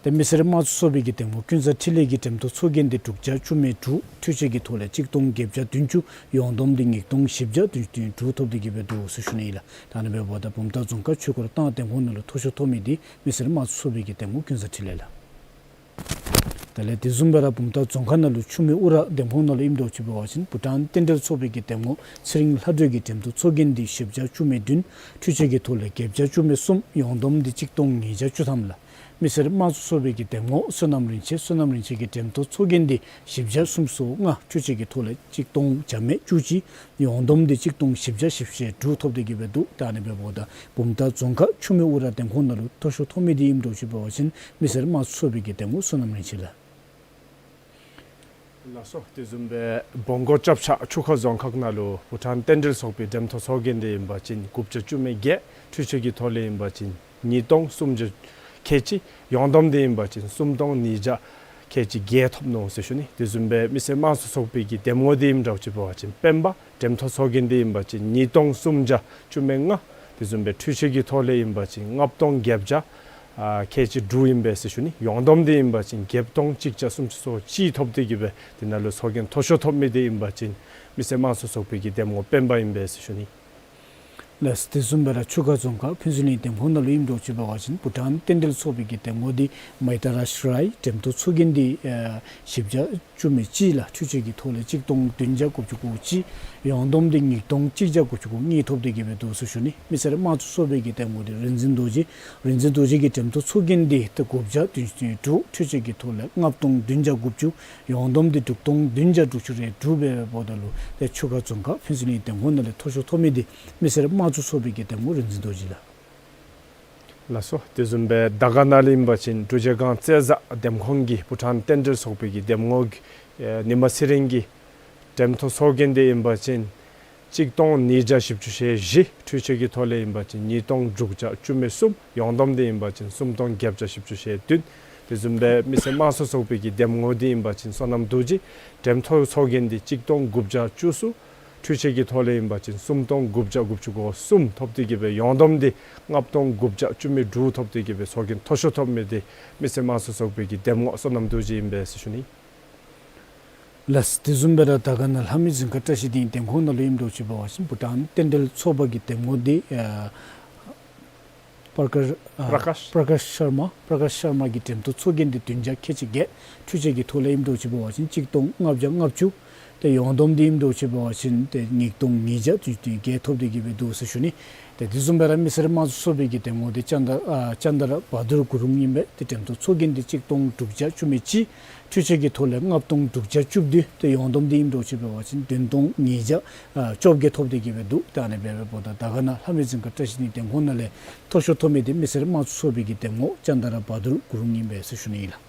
ཏེ་མི་སེར་དམངས་གཙོ་ཚོགས་པའི་གི་འདེམས་ངོ་ཀུན་བཟང་འཕྲིན་ལས་ཀྱིས་འགྲེམས་ཐོག་ཚོགས་རྒྱན་འདི་དྲུག་བརྒྱ་བཅུ་མེད་དྲུག། འཕྲུལ་ཆས་ཀྱི་ཐོག་ལས་གཅིག་སྟོང་བརྒྱད་བརྒྱ་བདུན་ཅུ། ཡོངས་བསྡོམས་འདི་ཉིས་སྟོང་བཞི་བརྒྱ་བདུན་ཅུ་དོན་དྲུག་ཐོབ་སྟེ་གི་སྦེ་འདུག་ཟེར་ཞུ་ནི་ཨིན་ལགས། ད་ཨ་ནི་སྦེ་འབདཝ་ད་བུམ་ཐང་རྫོང་ཁག་ཆོས་འཁོར་ཐང་འདེམས་ཁོངས་ནང་ལུ་མཐོ་ཤོས་ཐོབ་མི་འདི་མི་སེར་དམངས་གཙོ་ཚོགས་པའི་གི་འདེམས་ངོ་ཀུན་བཟང་འཕྲིན་ལས་ལགས། དེ་ལས་དེ་བཟུམ་སྦེ་ར་བུམ་ཐང་རྫོང་ཁག་ནང་ལུ་ཆུ་སྨད་ཨུ་ར་འདེམས་ཁོངས་ནང་ལུ་ཨིནམ་འདྲཝ་ཅིག་འབད་བ་ཅིན་བྷུ་ཊཱན་རྟེན་འབྲེལ་ཚོགས་པའི་གི་འདེམས་ངོ་ཚེ་རིང་ལྷ་སྒྲོལ་གྱིས་འགྲེམས་ཐོག་ཚོགས་རྒྱན་འདི་བཞི་བརྒྱ་བཅུ་མེད་བདུན། འཕྲུལ་ཆས་ཀྱི་ཐོག་ལས་བརྒྱད་བརྒྱ་བཅུ་མེད་གསུམ། ཡོངས་བསྡོམས་འདི་གཅིག་སྟོང་ཉིས་བརྒྱ་བཅུ་ཐམ་ལགས། མི་སེར་དམངས་གཙོ་ཚོགས་པའི་གི་འདེམས་ངོ་བསོད་ནམས་རིན་ཆེན། བསོད་ནམས་རིན་ཆེན་གྱིས་འགྲེམས་ཐོག་ཚོགས་རྒྱན་འདི་བཞི་བརྒྱ་སུམ་ཅུ་སོ་ལྔ། འཕྲུལ་ཆས་ཀྱི་ཐོག་ལས་གཅིག་སྟོང་བརྒྱ་མེད་བཅུ་གཅིག། ཡོངས་བསྡོམས་འདི་གཅིག་སྟོང་བཞི་བརྒྱ་བཞི་བཅུ་ཞེ་དྲུག་ཐོབ་སྟེ་གི་སྦེ་འདུག། ད་ཨ་ནི་སྦེ་འབདཝ་ད་བུམ་ཐང་རྫོང་ཁག་ཆུ་སྨད་ཨུ་ར་འདེམས་ཁོངས་ནང་ལུ་མཐོ་ཤོས་ཐོབ་མི་འདི་ཨིནམ་འདྲཝ་ཅིག་འབད་བ་ཅིན་མི་སེར་དམངས་གཙོ་ཚོགས་པའི་གི་འདེམས་ངོ་བསོད་ནམས་རིན་ཆེན་ལགས། ལགས་སོ། དེ་བཟུམ་སྦེ་བོང་གོ་ཅབ་ཆ་ཆུ་ཁ་རྫོང་ཁག་ནང་ལུ་བྷུ་ཊཱན་རྟེན་འབྲེལ་ཚོགས་པའི་འགྲེམས་ཐོག་ཚོགས་རྒྱན་འདི་ཨིན་པ་ཅིན་དགུ་བརྒྱ་བཅུ་མེད་བརྒྱད། འཕྲུལ་ཆས་ཀྱི་ཐོག་ལས་ཨིན་པ་ཅིན་ཉིས་སྟོང་སུམ་བརྒྱ་ཁལ་གཅིག། ཡོངས་བསྡོམས་འདི་ཨིན་པ་ཅིན་སུམ་སྟོང་ཉིས་བརྒྱ་ཁལ་གཅིག་བརྒྱད་ཐོབ་ནུག་ཟེར་ཞུ་ནི། དེ་བཟུམ་སྦེ་མི་སེར་དམངས་གཙོ་ཚོགས་པའི་གི་འདེམས་ངོ་འདི་ཨིནམ་འདྲཝ་ཅིག་འབད་བ་ཅིན་སྤེན་པ། འགྲེམས་ཐོག་ཚོགས་རྒྱན་འདི་ཨིན་པ་ཅིན་ཉིས་སྟོང་སུམ་བརྒྱ་བཅུ་མེད་ལྔ། དེ་བཟུམ་སྦེ་འཕྲུལ་ཆས་ཀྱི་ཐོག་ལས་ཨིན་པ་ཅིན་ལྔ་སྟོང་བརྒྱད་བརྒྱ་ཨ་ཁལ་གཅིག་དྲུག་ཨིན་པས་ཟེར་ཞུ་ནི། ཡོངས་བསྡོམས་འདི་ཨིན་པ་ཅིན་བརྒྱད་སྟོང་གཅིག་བརྒྱ་སུམ་ཅུ་སོ་གཅིག་ཐོབ་སྟེ་གི་སྦེ་དེ་ནང་ལུ་ཚོགས་རྒྱན་མཐོ་ཤོས་ཐོབ་མི་འདི་ཨིན་པ་ཅིན་མི་སེར་དམངས་གཙོ་ཚོགས་པའི་གི་འདེམས་ངོ་སྤེན་པ་ཨིན་པས་ཟེར་ཞུ་ནི། ལགས། དེ་བཟུམ་སྦེ་ར་ཆུ་ཁ་རྫོང་ཁག་ཕུན་ཚོགས་གླིང་འདེམས་ཁོངས་ནང་ལུ་ཨིནམ་འདྲཝ་ཅིག་འབད་བ་ཅིན་བྷུ་ཊཱན་རྟེན་འབྲེལ་ཚོགས་པའི་གི་འདེམས་ངོ་འདི་མཱི་ཏྲ་རཱཇ་རའི། འགྲེམས་ཐོག་ཚོགས་རྒྱན་འདི་ཨ་བཞི་བརྒྱ་བཅུ་མེད་གཅིག་ལགས། འཕྲུལ་ཆས་ཀྱི་ཐོག་ལས་གཅིག་སྟོང་བདུན་བརྒྱ་དགུ་བཅུ་གོ་གཅིག། ཡོངས་བསྡོམས་འདི་ཉིས་སྟོང་གཅིག་བརྒྱ་དགུ་བཅུ་གོ་གཉིས་ཐོབ་སྟེ་གི་སྦེ་འདུག་ཟེར་ཞུ་ནི། མི་སེར་དམངས་གཙོ་ཚོགས་པའི་གི་འདེམས་ངོ་འདི་རིག་འཛིན་རྡོ་རྗེ། རིག་འཛིན་རྡོ་རྗེ་གི་འགྲེམས་ཐོག་ཚོགས་རྒྱན་འདི་ཏེ་དགུ་བརྒྱ་བདུན་ཅུ་དོན་དྲུག། འཕྲུལ་ཆས་ཀྱི་ཐོག་ལས་ལྔ་སྟོང་བདུན་བརྒྱ་དགུ་བཅུ། ཡོངས་བསྡོམས་འདི་དྲུག་སྟོང་བདུན་བརྒྱ་དྲུག་ཅུ་རེ་དྲུག་སྦེ་འབདཝ་ད་ལུ་ཏེ་ཆུ་ཁ་རྫོང་ཁག་ཕུན་ཚོགས་གླིང་འདེམས་ཁོངས་ནང་ལས་མཐོ་ཤོས་ཐོབ་མི་འདི་མི་སེར་དམངས་གཙོ་ཚོགས་པའི་གི་འདེམས་ངོ་རིག་འཛིན་རྡོ་རྗེ་ལགས། ལགས་སོ། དེ་བཟུམ་སྦེ་དར་དཀར་ནང་ལས་ཨིན་པ་ཅིན་འབྲུག་རྗེས་འགོ་བཙན་བཟའ་འདེམས་ཁོངས་ཀྱི་བྷུ་ཊཱན་རྟེན་འབྲེལ་ཚོགས་པའི་གི་འདེམས་ངོ་གི་ཨེ་ཉི་མ་ཚེ་རིང་གི་འགྲེམས་ཐོག་ཚོགས་རྒྱན་འདི་ཨིན་པ་ཅིན་གཅིག་སྟོང་ཉིས་བརྒྱ་བཞི་བཅུ་ཞེ་བཞི། འཕྲུལ་ཆས་ཀྱི་ཐོག་ལས་ཨིན་པ་ཅིན་ཉིས་སྟོང་དྲུག་བརྒྱ་བཅུ་མེད་གསུམ། ཡོངས་བསྡོམས་འདི་ཨིན་པ་ཅིན་སུམ་སྟོང་བརྒྱད་བརྒྱ་བཞི་བཅུ་ཞེ་བདུན། དེ་བཟུམ་སྦེ་མི་སེར་དམངས་གཙོ་ཚོགས་པའི་གི་འདེམས་ངོ་འདི་ཨིན་པ་ཅིན་བསོད་ནམས་རྡོ་རྗེ། འགྲེམས་ཐོག་ཚོགས་རྒྱན་འདི་གཅིག་སྟོང་དགུ་བརྒྱ་བཅུ་གསུམ། འཕྲུལ་ཆས་ཀྱི་ཐོག་ལས་ཨིན་པ་ཅིན་སུམ་སྟོང་དགུ་བརྒྱ་དགུ་བཅུ་གོ་གསུམ་ཐོབ་སྟེ་གི་སྦེ་ཡོངས་བསྡོམས་འདི་ལྔ་སྟོང་དགུ་བརྒྱ་བཅུ་མེད་དྲུག་ཐོབ་སྟེ་གི་སྦེ་ཚོགས་རྒྱན་མཐོ་ཤོས་ཐོབ་མི་འདི་མི་སེར་དམངས་གཙོ་ཚོགས་པའི་གི་འདེམས་ངོ་བསོད་ནམས་རྡོ་རྗེ་ཨིན་པས་ཟེར་ཞུ་ནི། ལགས། དེ་བཟུམ་སྦེ་ར་དར་དཀར་ནང་ལྷ་མོའི་རྫིང་ཁ་བཀྲ་ཤིས་སྡིངས་འདེམས་ཁོངས་ནང་ལུ་ཨིནམ་འདྲཝ་ཅིག་འབད་བ་ཅིན་བྷུ་ཊཱན་རྟེན་འབྲེལ་ཚོགས་པ་གི་འདེམས་ངོ་འདི་ཨ་པྲ་ཀཱཤ་ཨ་པྲ་ཀཱཤ། པྲ་ཀཱཤ་ཤར་མ། པྲ་ཀཱཤ་ཤར་མ་གི་འགྲེམས་ཐོག་ཚོགས་རྒྱན་འདི་བདུན་བརྒྱ་ཁལ་གཅིག་བརྒྱད། འཕྲུལ་ཆས་ཀྱི་ཐོག་ལས་ཨིནམ་འདྲཝ་ཅིག་འབད་བ་ཅིན་གཅིག་སྟོང་ལྔ་བརྒྱ་ལྔ་བཅུ། ཏེ་ཡོངས་བསྡོམས་འདི་ཨིནམ་འདྲཝ་ཅིག་འབད་བ་ཅིན་ཏེ་ཉིས་སྟོང་ཉིས་བརྒྱ་བདུན་ཅུ་དོན་བརྒྱད་ཐོབ་སྟེ་གི་སྦེ་འདུག་ཟེར་ཞུ་ནི། ཏེ་དེ་བཟུམ་སྦེ་ར་མི་སེར་དམངས་གཙོ་ཚོགས་པའི་གི་འདེམས་ངོ་འདི་ཅན་དར་ཨ་ཅན་དར་བ་དུར་གུ་རུང་ཨིན་པས། ཏེ་འགྲེམས་ཐོག་ཚོགས་རྒྱན་འདི་གཅིག་སྟོང་དྲུག་བརྒྱ་བཅུ་མེད་གཅིག། འཕྲུལ་ཆས་ཀྱི་ཐོག་ལས་ལྔ་སྟོང་དྲུག་བརྒྱ་བཅུ་བདུན། ཏེ་ཡོངས་བསྡོམས་འདི་ཨིནམ་འདྲཝ་ཅིག་འབད་བ་ཅིན་བདུན་སྟོང་ཉིས་བརྒྱ་ཨ་བཅོ་བརྒྱད་ཐོབ་སྟེ་གི་སྦེ་འདུག། ད་ཨ་ནི་སྦེ་འབདཝ་ད་དར་དཀར་ནང་ལྷ་མོའི་རྫིང་ཁ་བཀྲ་ཤིས་སྡིངས་འདེམས་ཁོངས་ནང་ལས་མཐོ་ཤོས་ཐོབ་མི་འདི་མི་སེར་དམངས་གཙོ་ཚོགས་པའི་གི་འདེམས་ངོ་ཅན་དར་བ་དུར་གུ་རུང་ཨིན་པས་ཟེར་ཞུ་ནི་ཨིན་ལགས།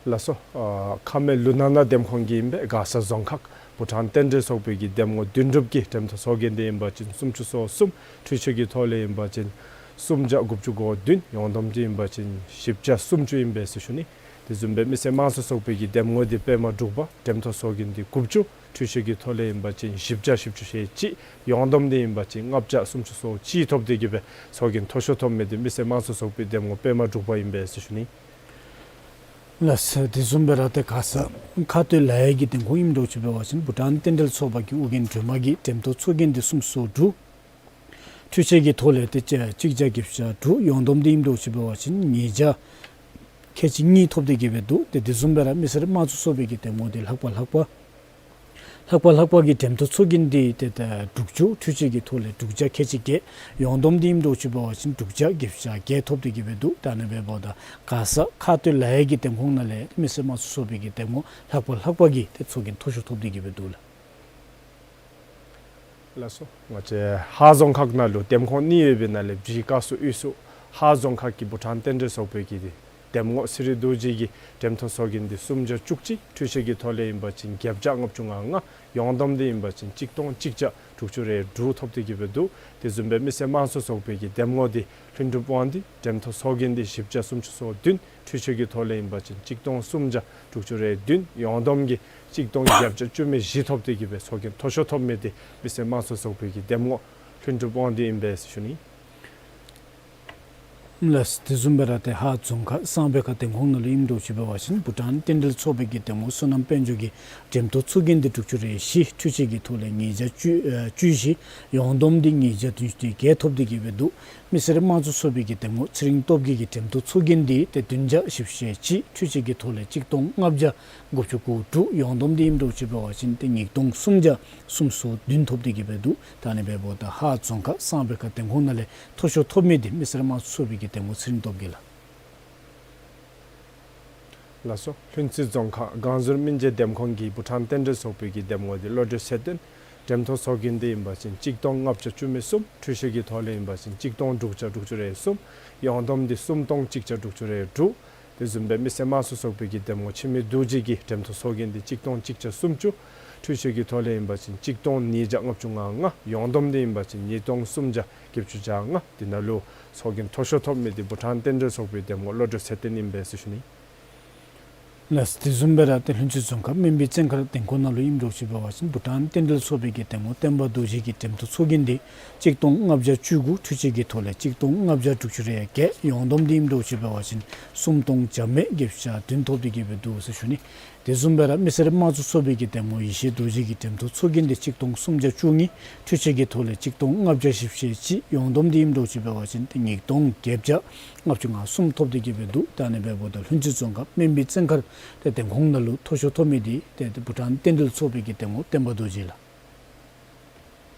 ལགས་སོ། ཨ་ཁ་སྨད་ལུ་ནག་ན་འདེམས་ཁོངས་ཀྱི་ཨིན་པས་མགར་ས་རྫོང་ཁག་བྷུ་ཊཱན་རྟེན་འབྲེལ་ཚོགས་པའི་གི་འདེམས་ངོ་དོན་གྲུབ་ཀྱི་འགྲེམས་ཐོག་ཚོགས་རྒྱན་འདི་ཨིན་པ་ཅིན་སུམ་ཅུ་སོ་གསུམ། འཕྲུལ་ཆས་ཀྱི་ཐོག་ལས་ཨིན་པ་ཅིན་སུམ་བརྒྱ་དགུ་བཅུ་གོ་བདུན། ཡོངས་བསྡོམས་འདི་ཨིན་པ་ཅིན་བཞི་བརྒྱ་སུམ་ཅུ་ཨིན་པས་ཟེར་ཞུ་ནི། དེ་བཟུམ་སྦེ་མི་སེར་དམངས་གཙོ་ཚོགས་པའི་གི་འདེམས་ངོ་འདི་པདྨ་འབྲུག་པ། འགྲེམས་ཐོག་ཚོགས་རྒྱན་འདི་དགུ་བཅུ། འཕྲུལ་ཆས་ཀྱི་ཐོག་ལས་ཨིན་པ་ཅིན་བཞི་བརྒྱ་བཞི་བཅུ་ཞེ་གཅིག། ཡོངས་བསྡོམས་འདི་ཨིན་པ་ཅིན་ལྔ་བརྒྱ་སུམ་ཅུ་སོ་གཅིག་ཐོབ་སྟེ་གི་སྦེ་ཚོགས་རྒྱན་མཐོ་ཤོས་ཐོབ་མི་འདི་མི་སེར་དམངས་གཙོ་ཚོགས་པའི་འདེམས་ངོ་པདྨ་འབྲུག་པ་ཨིན་པས་ཟེར་ཞུ་ནི། ལགས། དེ་བཟུམ་སྦེ་ར་ཏེ་མགར་ས་ཁ་སྟོད་ལ་ཡ་གི་འདེམས་ཁོངས་ཨིནམ་འདྲཝ་ཅིག་འབད་བ་ཅིན་བྷུ་ཊཱན་རྟེན་འབྲེལ་ཚོགས་པ་གི་ཨོ་རྒྱན་སྒྲོལ་མ་གི་འགྲེམས་ཐོག་ཚོགས་རྒྱན་འདི་སུམ་ཅུ་སོ་དྲུག། འཕྲུལ་ཆས་ཀྱི་ཐོག་ལས་ཏེ་གཅིག་བརྒྱ་བརྒྱད་ཅུ་གྱ་དྲུག། ཡོངས་བསྡོམས་འདི་ཨིནམ་འདྲཝ་ཅིག་འབད་བ་ཅིན་ཉིས་བརྒྱ་ཁལ་གཅིག་གཉིས་ཐོབ་སྟེ་གི་སྦེ་འདུག། ཏེ་དེ་བཟུམ་སྦེ་ར་མི་སེར་དམངས་གཙོ་ཚོགས་པའི་གི་འདེམས་ངོ་འདི་ལྷག་པ་ལྷག་པ་ལྷག་པ་ལྷག་པ་གི་འགྲེམས་ཐོག་ཚོགས་རྒྱན་འདི་ཏེ་ད་དྲུག་ཅུ། འཕྲུལ་ཆས་ཀྱི་ཐོག་ལས་དྲུག་བརྒྱ་ཁལ་གཅིག་བརྒྱད། ཡོངས་བསྡོམས་འདི་ཨིནམ་འདྲཝ་ཅིག་འབད་བ་ཅིན་དྲུག་བརྒྱ་བརྒྱད་ཅུ་གྱ་བརྒྱད་ཐོབ་སྟེ་གི་སྦེ་འདུག། ད་ཨ་ནི་སྦེ་འབདཝ་ད་མགར་ས་ཁ་སྟོད་ལ་ཡ་གི་འདེམས་ཁོངས་ནང་ལས་མི་སེར་དམངས་གཙོ་ཚོགས་པའི་གི་འདེམས་ངོ་ལྷག་པ་ལྷག་པ་གི་ཏེ་ཚོགས་རྒྱན་མཐོ་ཤོས་ཐོབ་སྟེ་གི་སྦེ་འདུག་ལགས། ལགས་སོ། ང་བཅས་ཧཱ་རྫོང་ཁག་ནང་ལུ་འདེམས་ཁོངས་གཉིས་ཡོད་པའི་ནང་ལས་བཞི་ཀ་སུ་དབུས་སུ་ཧཱ་རྫོང་ཁག་གི་བྷུ་ཊཱན་རྟེན་འབྲེལ་ཚོགས་པའི་གི་འདེམས་ངོ་ཚེ་རིང་རྡོ་རྗེ་གི་འགྲེམས་ཐོག་ཚོགས་རྒྱན་འདི་སུམ་བརྒྱ་བཅུ་གཅིག། འཕྲུལ་ཆས་ཀྱི་ཐོག་ལས་ཨིན་པ་ཅིན་བརྒྱད་བརྒྱ་ལྔ་བཅུ་ང་ལྔ། ཡོངས་བསྡོམས་འདི་ཨིན་པ་ཅིན་གཅིག་སྟོང་གཅིག་བརྒྱ་དྲུག་ཅུ་རེ་དྲུག་ཐོབ་སྟེ་གི་སྦེ་འདུག། དེ་བཟུམ་སྦེ་མི་སེར་དམངས་གཙོ་ཚོགས་པའི་གི་འདེམས་ངོ་འདི་ལྷུན་གྲུབ་དབང་འདུས། འགྲེམས་ཐོག་ཚོགས་རྒྱན་འདི་བཞི་བརྒྱ་སུམ་ཅུ་སོ་བདུན། འཕྲུལ་ཆས་ཀྱི་ཐོག་ལས་ཨིན་པ་ཅིན་གཅིག་སྟོང་སུམ་བརྒྱ་དྲུག་ཅུ་རེ་བདུན། ཡོངས་བསྡོམས་ཀྱི་གཅིག་སྟོང་བརྒྱད་བརྒྱ་བཅུ་མེད་བཞི་ཐོབ་སྟེ་གི་སྦེ་ཚོགས་རྒྱན་མཐོ་ཤོས་ཐོབ་མི་འདི་མི་སེར་དམངས་གཙོ་ཚོགས་པའི་གི་འདེམས་ངོ་ལྷུན་གྲུབ་དབང་འདུས་ཨིན་པས་ཟེར་ཞུ་ནི། ལགས། དེ་བཟུམ་སྦེ་ར་ཏེ་ཧཱ་རྫོང་ཁག་གསང་སྦས་ཁ་འདེམས་ཁོངས་ནང་ལུ་ཨིནམ་འདྲཝ་ཅིག་འབད་བ་ཅིན་བྷུ་ཊཱན་རྟེན་འབྲེལ་ཚོགས་པའི་གི་འདེམས་ངོ་བསོད་ནམས་དཔལ་འབྱོར་གྱི་འགྲེམས་ཐོག་ཚོགས་རྒྱན་འདི་དྲུག་ཅུ་རེ་བཞི། འཕྲུལ་ཆས་ཀྱི་ཐོག་ལས་ཉིས་བརྒྱ་བཅུ་ཨེ་བཅུ་བཞི། ཡོངས་བསྡོམས་འདི་ཉིས་བརྒྱ་བདུན་ཅུ་དོན་བརྒྱད་ཐོབ་སྟེ་གི་སྦེ་འདུག། མི་སེར་དམངས་གཙོ་ཚོགས་པའི་གི་འདེམས་ངོ་ཚེ་རིང་སྟོབས་རྒྱས་ཀྱི་འགྲེམས་ཐོག་ཚོགས་རྒྱན་འདི་ཏེ་བདུན་བརྒྱ་བཞི་བཅུ་ཞེ་གཅིག། འཕྲུལ་ཆས་ཀྱི་ཐོག་ལས་གཅིག་སྟོང་ལྔ་བརྒྱ་དགུ་བཅུ་གོ་དྲུག། ཡོངས་བསྡོམས་འདི་ཨིནམ་འདྲཝ་ཅིག་འབད་བ་ཅིན་ཏེ་ཉིས་སྟོང་སུམ་བརྒྱ་སུམ་ཅུ་སོ་བདུན་ཐོབ་སྟེ་གི་སྦེ་འདུག། ད་ཨ་ནི་སྦེ་འབདཝ་ད་ཧཱ་རྫོང་ཁག་གསང་སྦས་ཁ་འདེམས་ཁོངས་ནང་ལས་མཐོ་ཤོས་ཐོབ་མི་འདི་མི་སེར་དམངས་གཙོ་ཚོགས་པའི་གི་འདེམས་ངོ་ཚེ་རིང་སྟོབས་རྒྱས་ལགས། ལགས་སོ། ལྷུན་རྩེ་རྫོང་ཁག་སྒང་ཟུར་སྨིན་རྗེས་འདེམས་ཁོངས་ཀྱི་བྷུ་ཊཱན་རྟེན་འབྲེལ་ཚོགས་པའི་གི་འདེམས་ངོ་འདི་བློ་གྲོས་ཚེ་བརྟན། འགྲེམས་ཐོག་ཚོགས་རྒྱན་འདི་ཨིན་པ་ཅིན་གཅིག་སྟོང་ལྔ་བརྒྱ་བཅུ་མེད་གསུམ། འཕྲུལ་ཆས་ཀྱི་ཐོག་ལས་ཨིན་པ་ཅིན་གཅིག་སྟོང་དྲུག་བརྒྱ་དྲུག་ཅུ་རེ་གསུམ། ཡོངས་བསྡོམས་འདི་སུམ་སྟོང་གཅིག་བརྒྱ་དྲུག་ཅུ་རེ་དྲུག། དེ་བཟུམ་སྦེ་མི་སེར་དམངས་གཙོ་ཚོགས་པའི་གི་འདེམས་ངོ་འཆི་མེད་རྡོ་རྗེ་གི་འགྲེམས་ཐོག་ཚོགས་རྒྱན་འདི་གཅིག་སྟོང་གཅིག་བརྒྱ་སུམ་ཅུ། འཕྲུལ་ཆས་ཀྱི་ཐོག་ལས་ཨིན་པ་ཅིན་གཅིག་སྟོང་ཉིས་བརྒྱ་ལྔ་བཅུ་ང་ལྔ། ཡོངས་བསྡོམས་འདི་ཨིན་པ་ཅིན་ཉིས་སྟོང་སུམ་བརྒྱ་བརྒྱད་ཅུ་གྱ་ལྔ། འདི་ནང་ལུ་ཚོགས་རྒྱན་མཐོ་ཤོས་ཐོབ་མི་འདི་བྷུ་ཊཱན་རྟེན་འབྲེལ་ཚོགས་པའི་འདེམས་ངོ་བློ་གྲོས་ཚེ་བརྟན་ཨིན་པས་ཟེར་ཞུ་ནི། ལགས། དེ་བཟུམ་སྦེ་ར་ཏེ་ལྷུན་རྩེ་རྫོང་ཁག་སྨན་སྦིས་བཙན་མཁར་འདེམས་ཁོངས་ནང་ལུ་ཨིནམ་འདྲཝ་ཅིག་འབད་བ་ཅིན་བྷུ་ཊཱན་རྟེན་འབྲེལ་ཚོགས་པའི་གི་འདེམས་ངོ་བསྟན་པ་རྡོ་རྗེ་གི་འགྲེམས་ཐོག་ཚོགས་རྒྱན་འདི་གཅིག་སྟོང་ལྔ་བརྒྱ་བཅུ་དགུ། འཕྲུལ་ཆས་ཀྱི་ཐོག་ལས་གཅིག་སྟོང་ལྔ་བརྒྱ་དྲུག་ཅུ་རེ་བརྒྱད། ཡོངས་བསྡོམས་འདི་ཨིནམ་འདྲཝ་ཅིག་འབད་བ་ཅིན་སུམ་སྟོང་བརྒྱ་མེད་བརྒྱད་ཅུ་གྱ་བདུན་ཐོབ་སྟེ་གི་སྦེ་འདུག་ཟེར་ཞུ་ནི། དེ་བཟུམ་སྦེ་ར་མི་སེར་དམངས་གཙོ་ཚོགས་པའི་གི་འདེམས་ངོ་ཡེ་ཤེས་རྡོ་རྗེ་གི་འགྲེམས་ཐོག་ཚོགས་རྒྱན་འདི་གཅིག་སྟོང་སུམ་བརྒྱ་བཅུ་གཉིས། འཕྲུལ་ཆས་ཀྱི་ཐོག་ལས་གཅིག་སྟོང་ལྔ་བརྒྱ་བཞི་བཅུ་ཞེ་གཅིག། ཡོངས་བསྡོམས་འདི་ཨིནམ་འདྲཝ་ཅིག་འབད་བ་ཅིན་ཏེ་ཉིས་སྟོང་བརྒྱད་བརྒྱ་ལྔ་བཅུ་ང་གསུམ་ཐོབ་སྟེ་གི་སྦེ་འདུག། ད་ཨ་ནི་སྦེ་འབདཝ་ད་ལྷུན་རྩེ་རྫོང་ཁག་སྨན་སྦིས་བཙན་མཁར་ཏེ་འདེམས་ཁོངས་ནང་ལུ་མཐོ་ཤོས་ཐོབ་མི་འདི་ཏེ་ཏེ་བྷུ་ཊཱན་རྟེན་འབྲེལ་ཚོགས་པའི་གི་འདེམས་ངོ་བསྟན་པ་རྡོ་རྗེ་ལགས།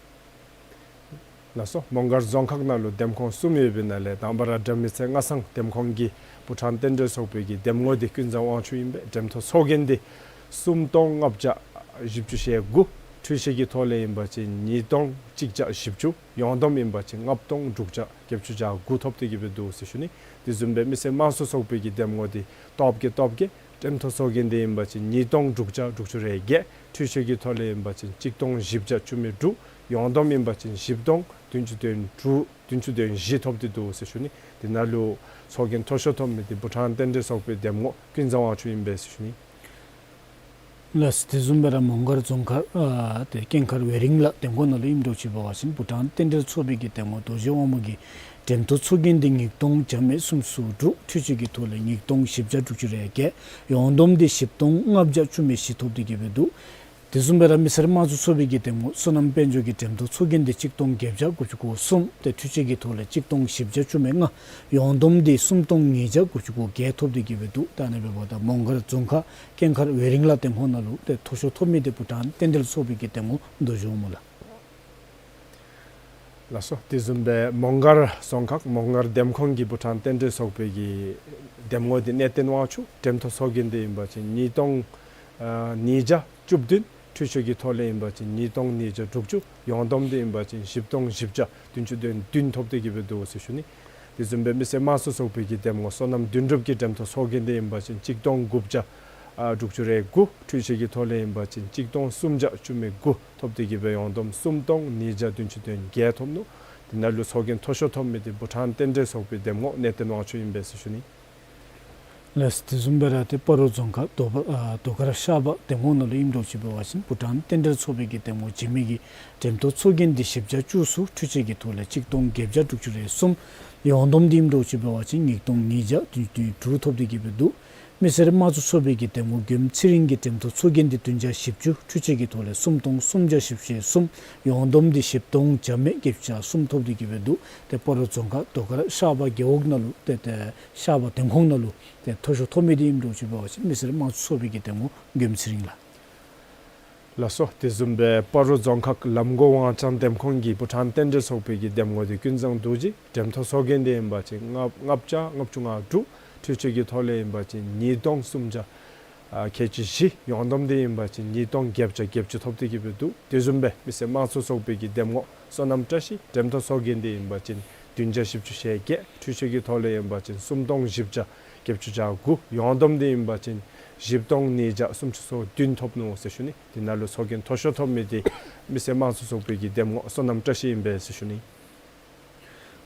ལགས་སོ། མོང་སྒར་རྫོང་ཁག་ནང་ལུ་འདེམས་ཁོངས་གསུམ་ཡོད་པའི་ནང་ལས་དང་པ་ར་དགྲ་མེད་རྩེ་སྔ་ཚང་འདེམས་ཁོངས་ཀྱི་བྷུ་ཊཱན་རྟེན་འབྲེལ་ཚོགས་པའི་གི་འདེམས་ངོ་འདི་ཀུན་བཟང་དབང་ཕྱུག་ཨིན་པས། འགྲེམས་ཐོག་ཚོགས་རྒྱན་འདི་སུམ་སྟོང་ལྔ་བརྒྱ་བཞི་བཅུ་ཞེ་དགུ། འཕྲུལ་ཆས་ཀྱི་ཐོག་ལས་ཨིན་པ་ཅིན་ཉིས་སྟོང་གཅིག་བརྒྱ་བཞི་བཅུ། ཡོངས་བསྡོམས་ཨིན་པ་ཅིན་ལྔ་སྟོང་དྲུག་བརྒྱ་བརྒྱད་ཅུ་གྱ་དགུ་ཐོབ་སྟེ་གི་སྦེ་འདུག་ཟེར་ཞུ་ནི། དེ་བཟུམ་སྦེ་མི་སེར་དམངས་གཙོ་ཚོགས་པའི་གི་འདེམས་ངོ་འདི་སྟོབས་རྒྱས་སྟོབས་རྒྱས། འགྲེམས་ཐོག་ཚོགས་རྒྱན་འདི་ཨིན་པ་ཅིན་ཉིས་སྟོང་དྲུག་བརྒྱ་དྲུག་ཅུ་རེ་བརྒྱད། འཕྲུལ་ཆས་ཀྱི་ཐོག་ལས་ཨིན་པ་ཅིན་གཅིག་སྟོང་བཞི་བརྒྱ་བཅུ་མེད་དྲུག། ཡོངས་བསྡོམས་ཨིན་པ་ཅིན་བཞི་སྟོང་བདུན་ཅུ་དོན་དྲུག། བདུན་ཅུ་དོན་བཞི་ཐོབ་སྟེ་འདུག་ཟེར་ཞུ་ནི། དེ་ནང་ལུ་ཚོགས་རྒྱན་མཐོ་ཤོས་ཐོབ་མི་འདི་བྷུ་ཊཱན་རྟེན་འབྲེལ་ཚོགས་པའི་འདེམས་ངོ་ཀུན་བཟང་དབང་ཕྱུག་ཨིན་པས་ཟེར་ཞུ་ནི། ལགས། དེ་བཟུམ་སྦེ་ར་མོང་སྒར་རྫོང་ཁག་ཨ་ཏེ་ཀེང་མཁར་ཝེ་རིང་ལགས་འདེམས་ཁོངས་ནང་ལུ་ཨིནམ་འདྲཝ་ཅིག་འབད་བ་ཅིན་བྷུ་ཊཱན་རྟེན་འབྲེལ་ཚོགས་པའི་གི་འདེམས་ངོ་རྡོ་རྗེ་དབང་མོ་གི་འགྲེམས་ཐོག་ཚོགས་རྒྱན་འདི་ཉིས་སྟོང་བརྒྱ་མེད་སུམ་ཅུ་སོ་དྲུག། འཕྲུལ་ཆས་ཀྱི་ཐོག་ལས་ཉིས་སྟོང་བཞི་བརྒྱ་དྲུག་ཅུ་རེ་བརྒྱད། ཡོངས་བསྡོམས་འདི་བཞི་སྟོང་ལྔ་བརྒྱ་བཅུ་མེད་བཞི་ཐོབ་སྟེ་གི་སྦེ་འདུག། དེ་བཟུམ་སྦེ་ར་མི་སེར་དམངས་གཙོ་ཚོགས་པའི་གི་འདེམས་ངོ་བསོད་ནམས་དཔལ་འབྱོར་གྱི་འགྲེམས་ཐོག་ཚོགས་རྒྱན་འདི་གཅིག་སྟོང་བརྒྱད་བརྒྱ་དགུ་བཅུ་གོ་གསུམ། ཏེ་འཕྲུལ་ཆས་ཀྱི་ཐོག་ལས་གཅིག་སྟོང་བཞི་བརྒྱ་བཅུ་མེད་ལྔ། ཡོངས་བསྡོམས་འདི་སུམ་སྟོང་ཉིས་བརྒྱ་དགུ་བཅུ་གོ་བརྒྱད་ཐོབ་སྟེ་གི་སྦེ་འདུག། ད་ཨ་ནི་འབདཝ་ད་མོང་སྒར་རྫོང་ཁག་ཀེང་མཁར་ཝེ་རིང་ལགས་འདེམས་ཁོངས་ནང་ལུ་ཏེ་མཐོ་ཤོས་ཐོབ་མི་འདི་བྷུ་ཊཱན་རྟེན་འབྲེལ་ཚོགས་པའི་གི་འདེམས་ངོ་རྡོ་རྗེ་དབང་མོ་ལགས། ལགས་སོ། དེ་བཟུམ་སྦེ་མོང་སྒར་རྫོང་ཁག་མོང་སྒར་འདེམས་ཁོངས་ཀྱི་བྷུ་ཊཱན་རྟེན་འབྲེལ་ཚོགས་པའི་གི་འདེམས་ངོ་འདི་གནས་བརྟན་དབང་ཕྱུག། འགྲེམས་ཐོག་ཚོགས་རྒྱན་འདི་ཨིན་པ་ཅིན་ཉིས་སྟོང་ཨ་ཉིས་བརྒྱ་བཅུ་བདུན། འཕྲུལ་ཆས་ཀྱི་ཐོག་ལས་ཨིན་པ་ཅིན་ཉིས་སྟོང་ཉིས་བརྒྱ་དྲུག་ཅུ། ཡོངས་བསྡོམས་འདི་ཨིན་པ་ཅིན་བཞི་སྟོང་བཞི་བརྒྱ་བདུན་ཅུ་དོན་བདུན་ཐོབ་སྟེ་གི་སྦེ་འདུག་ཟེར་ཞུ་ནི། དེ་བཟུམ་སྦེ་མི་སེར་དམངས་གཙོ་ཚོགས་པའི་གི་འདེམས་ངོ་བསོད་ནམས་དོན་གྲུབ་ཀྱི་འགྲེམས་ཐོག་ཚོགས་རྒྱན་འདི་ཨིན་པ་ཅིན་གཅིག་སྟོང་དགུ་བརྒྱ་ཨ་དྲུག་ཅུ་རེ་དགུ། འཕྲུལ་ཆས་ཀྱི་ཐོག་ལས་ཨིན་པ་ཅིན་གཅིག་སྟོང་སུམ་བརྒྱ་བཅུ་མེད་དགུ་ཐོབ་སྟེ་གི་སྦེ་ཡོངས་བསྡོམས་སུམ་སྟོང་ཉིས་བརྒྱ་བདུན་ཅུ་དོན་བརྒྱད་ཐོབ་ནུག། དེ་ནང་ལུ་ཚོགས་རྒྱན་མཐོ་ཤོས་ཐོབ་མི་འདི་བྷུ་ཊཱན་རྟེན་འབྲེལ་ཚོགས་པའི་འདེམས་ངོ་གནས་བརྟན་དབང་ཕྱུག་ཨིན་པས་ཟེར་ཞུ་ནི། ལགས། དེ་བཟུམ་སྦེ་ར་ཏེ་སྤ་རོ་རྫོང་ཁག་རྡོ་པ་ཨ་རྡོ་དཀར་ཤར་པ་འདེམས་ཁོངས་ནང་ལུ་ཨིནམ་འདྲཝ་ཅིག་འབད་བ་ཅིན་བྷུ་ཊཱན་རྟེན་འབྲེལ་ཚོགས་པའི་གི་འདེམས་ངོ་འཇིགས་མེད་ཀྱི་འགྲེམས་ཐོག་ཚོགས་རྒྱན་འདི་བཞི་བརྒྱ་བཅུ་གསུམ། འཕྲུལ་ཆས་ཀྱི་ཐོག་ལས་གཅིག་སྟོང་བརྒྱད་བརྒྱ་དྲུག་ཅུ་རེ་གསུམ། ཡོངས་བསྡོམས་འདི་ཨིནམ་འདྲཝ་ཅིག་འབད་བ་ཅིན་ཉིས་སྟོང་ཉིས་བརྒྱ་བདུན་ཅུ་དོན་དྲུག་ཐོབ་སྟེ་གི་སྦེ་འདུག། མི་སེར་དམངས་གཙོ་ཚོགས་པའི་གི་འདེམས་ངོ་མགོནམ་ཚེ་རིང་གི་འགྲེམས་ཐོག་ཚོགས་རྒྱན་འདི་བདུན་བརྒྱ་བཞི་བཅུ། འཕྲུལ་ཆས་ཀྱི་ཐོག་ལས་སུམ་སྟོང་སུམ་བརྒྱ་བཞི་བཅུ་ཞེ་གསུམ། ཡོངས་བསྡོམས་འདི་བཞི་སྟོང་བརྒྱ་མེད་བརྒྱད་ཅུ་གྱ་གསུམ་ཐོབ་སྟེ་གི་སྦེ་འདུག། ཏེ་སྤ་རོ་རྫོང་ཁག་རྡོ་དཀར་ཤར་པ་རྒེད་འོག་ནང་ལུ་ཏེ་ཏེ་ཤར་པ་འདེམས་ཁོངས་ནང་ལུ་ཏེ་མཐོ་ཤོས་ཐོབ་མི་འདི་ཨིནམ་འདྲཝ་ཅིག་འབད་བ་ཅིན་མི་སེར་དམངས་གཙོ་ཚོགས་པའི་གི་འདེམས་ངོ་མགོནམ་ཚེ་རིང་ལགས། ལགས་སོ། དེ་བཟུམ་སྦེ་སྤ་རོ་རྫོང་ཁག་ལམ་མགོ་ཝང་ཅན་འདེམས་ཁོངས་ཀྱི་བྷུ་ཊཱན་རྟེན་འབྲེལ་ཚོགས་པའི་གི་འདེམས་ངོ་འདི་ཀུན་བཟང་རྡོ་རྗེ། འགྲེམས་ཐོག་ཚོགས་རྒྱན་འདི་ཨིན་པ་ཅིན་ལྔ་ལྔ་བརྒྱ་ལྔ་བཅུ་ང་དྲུག། འཕྲུལ་ཆས་ཀྱི་ཐོག་ལས་ཨིན་པ་ཅིན་ཉིས་སྟོང་སུམ་བརྒྱ་ཨ་ཁལ་གཅིག་བཞི། ཡོངས་བསྡོམས་འདི་ཨིན་པ་ཅིན་ཉིས་སྟོང་བརྒྱད་བརྒྱ་བརྒྱད་ཅུ་ཐོབ་སྟེ་གི་སྦེ་འདུག། དེ་བཟུམ་སྦེ་མི་སེར་དམངས་གཙོ་ཚོགས་པའི་གི་འདེམས་ངོ་བསོད་ནམས་བཀྲ་ཤིས། འགྲེམས་ཐོག་ཚོགས་རྒྱན་འདི་ཨིན་པ་ཅིན་བདུན་བརྒྱ་བཞི་བཅུ་ཞེ་བརྒྱད། འཕྲུལ་ཆས་ཀྱི་ཐོག་ལས་ཨིན་པ་ཅིན་སུམ་སྟོང་བཞི་བརྒྱ་བརྒྱད་ཅུ་གྱ་དགུ། ཡོངས་བསྡོམས་འདི་ཨིན་པ་ཅིན་བཞི་སྟོང་ཉིས་བརྒྱ་སུམ་ཅུ་སོ་བདུན་ཐོབ་ནུག་ཟེར་ཞུ་ནི། དེ་ནང་ལུ་ཚོགས་རྒྱན་མཐོ་ཤོས་ཐོབ་མི་འདི་མི་སེར་དམངས་གཙོ་ཚོགས་པའི་གི་འདེམས་ངོ་བསོད་ནམས་བཀྲ་ཤིས་ཨིན་པས་ཟེར་ཞུ་ནི།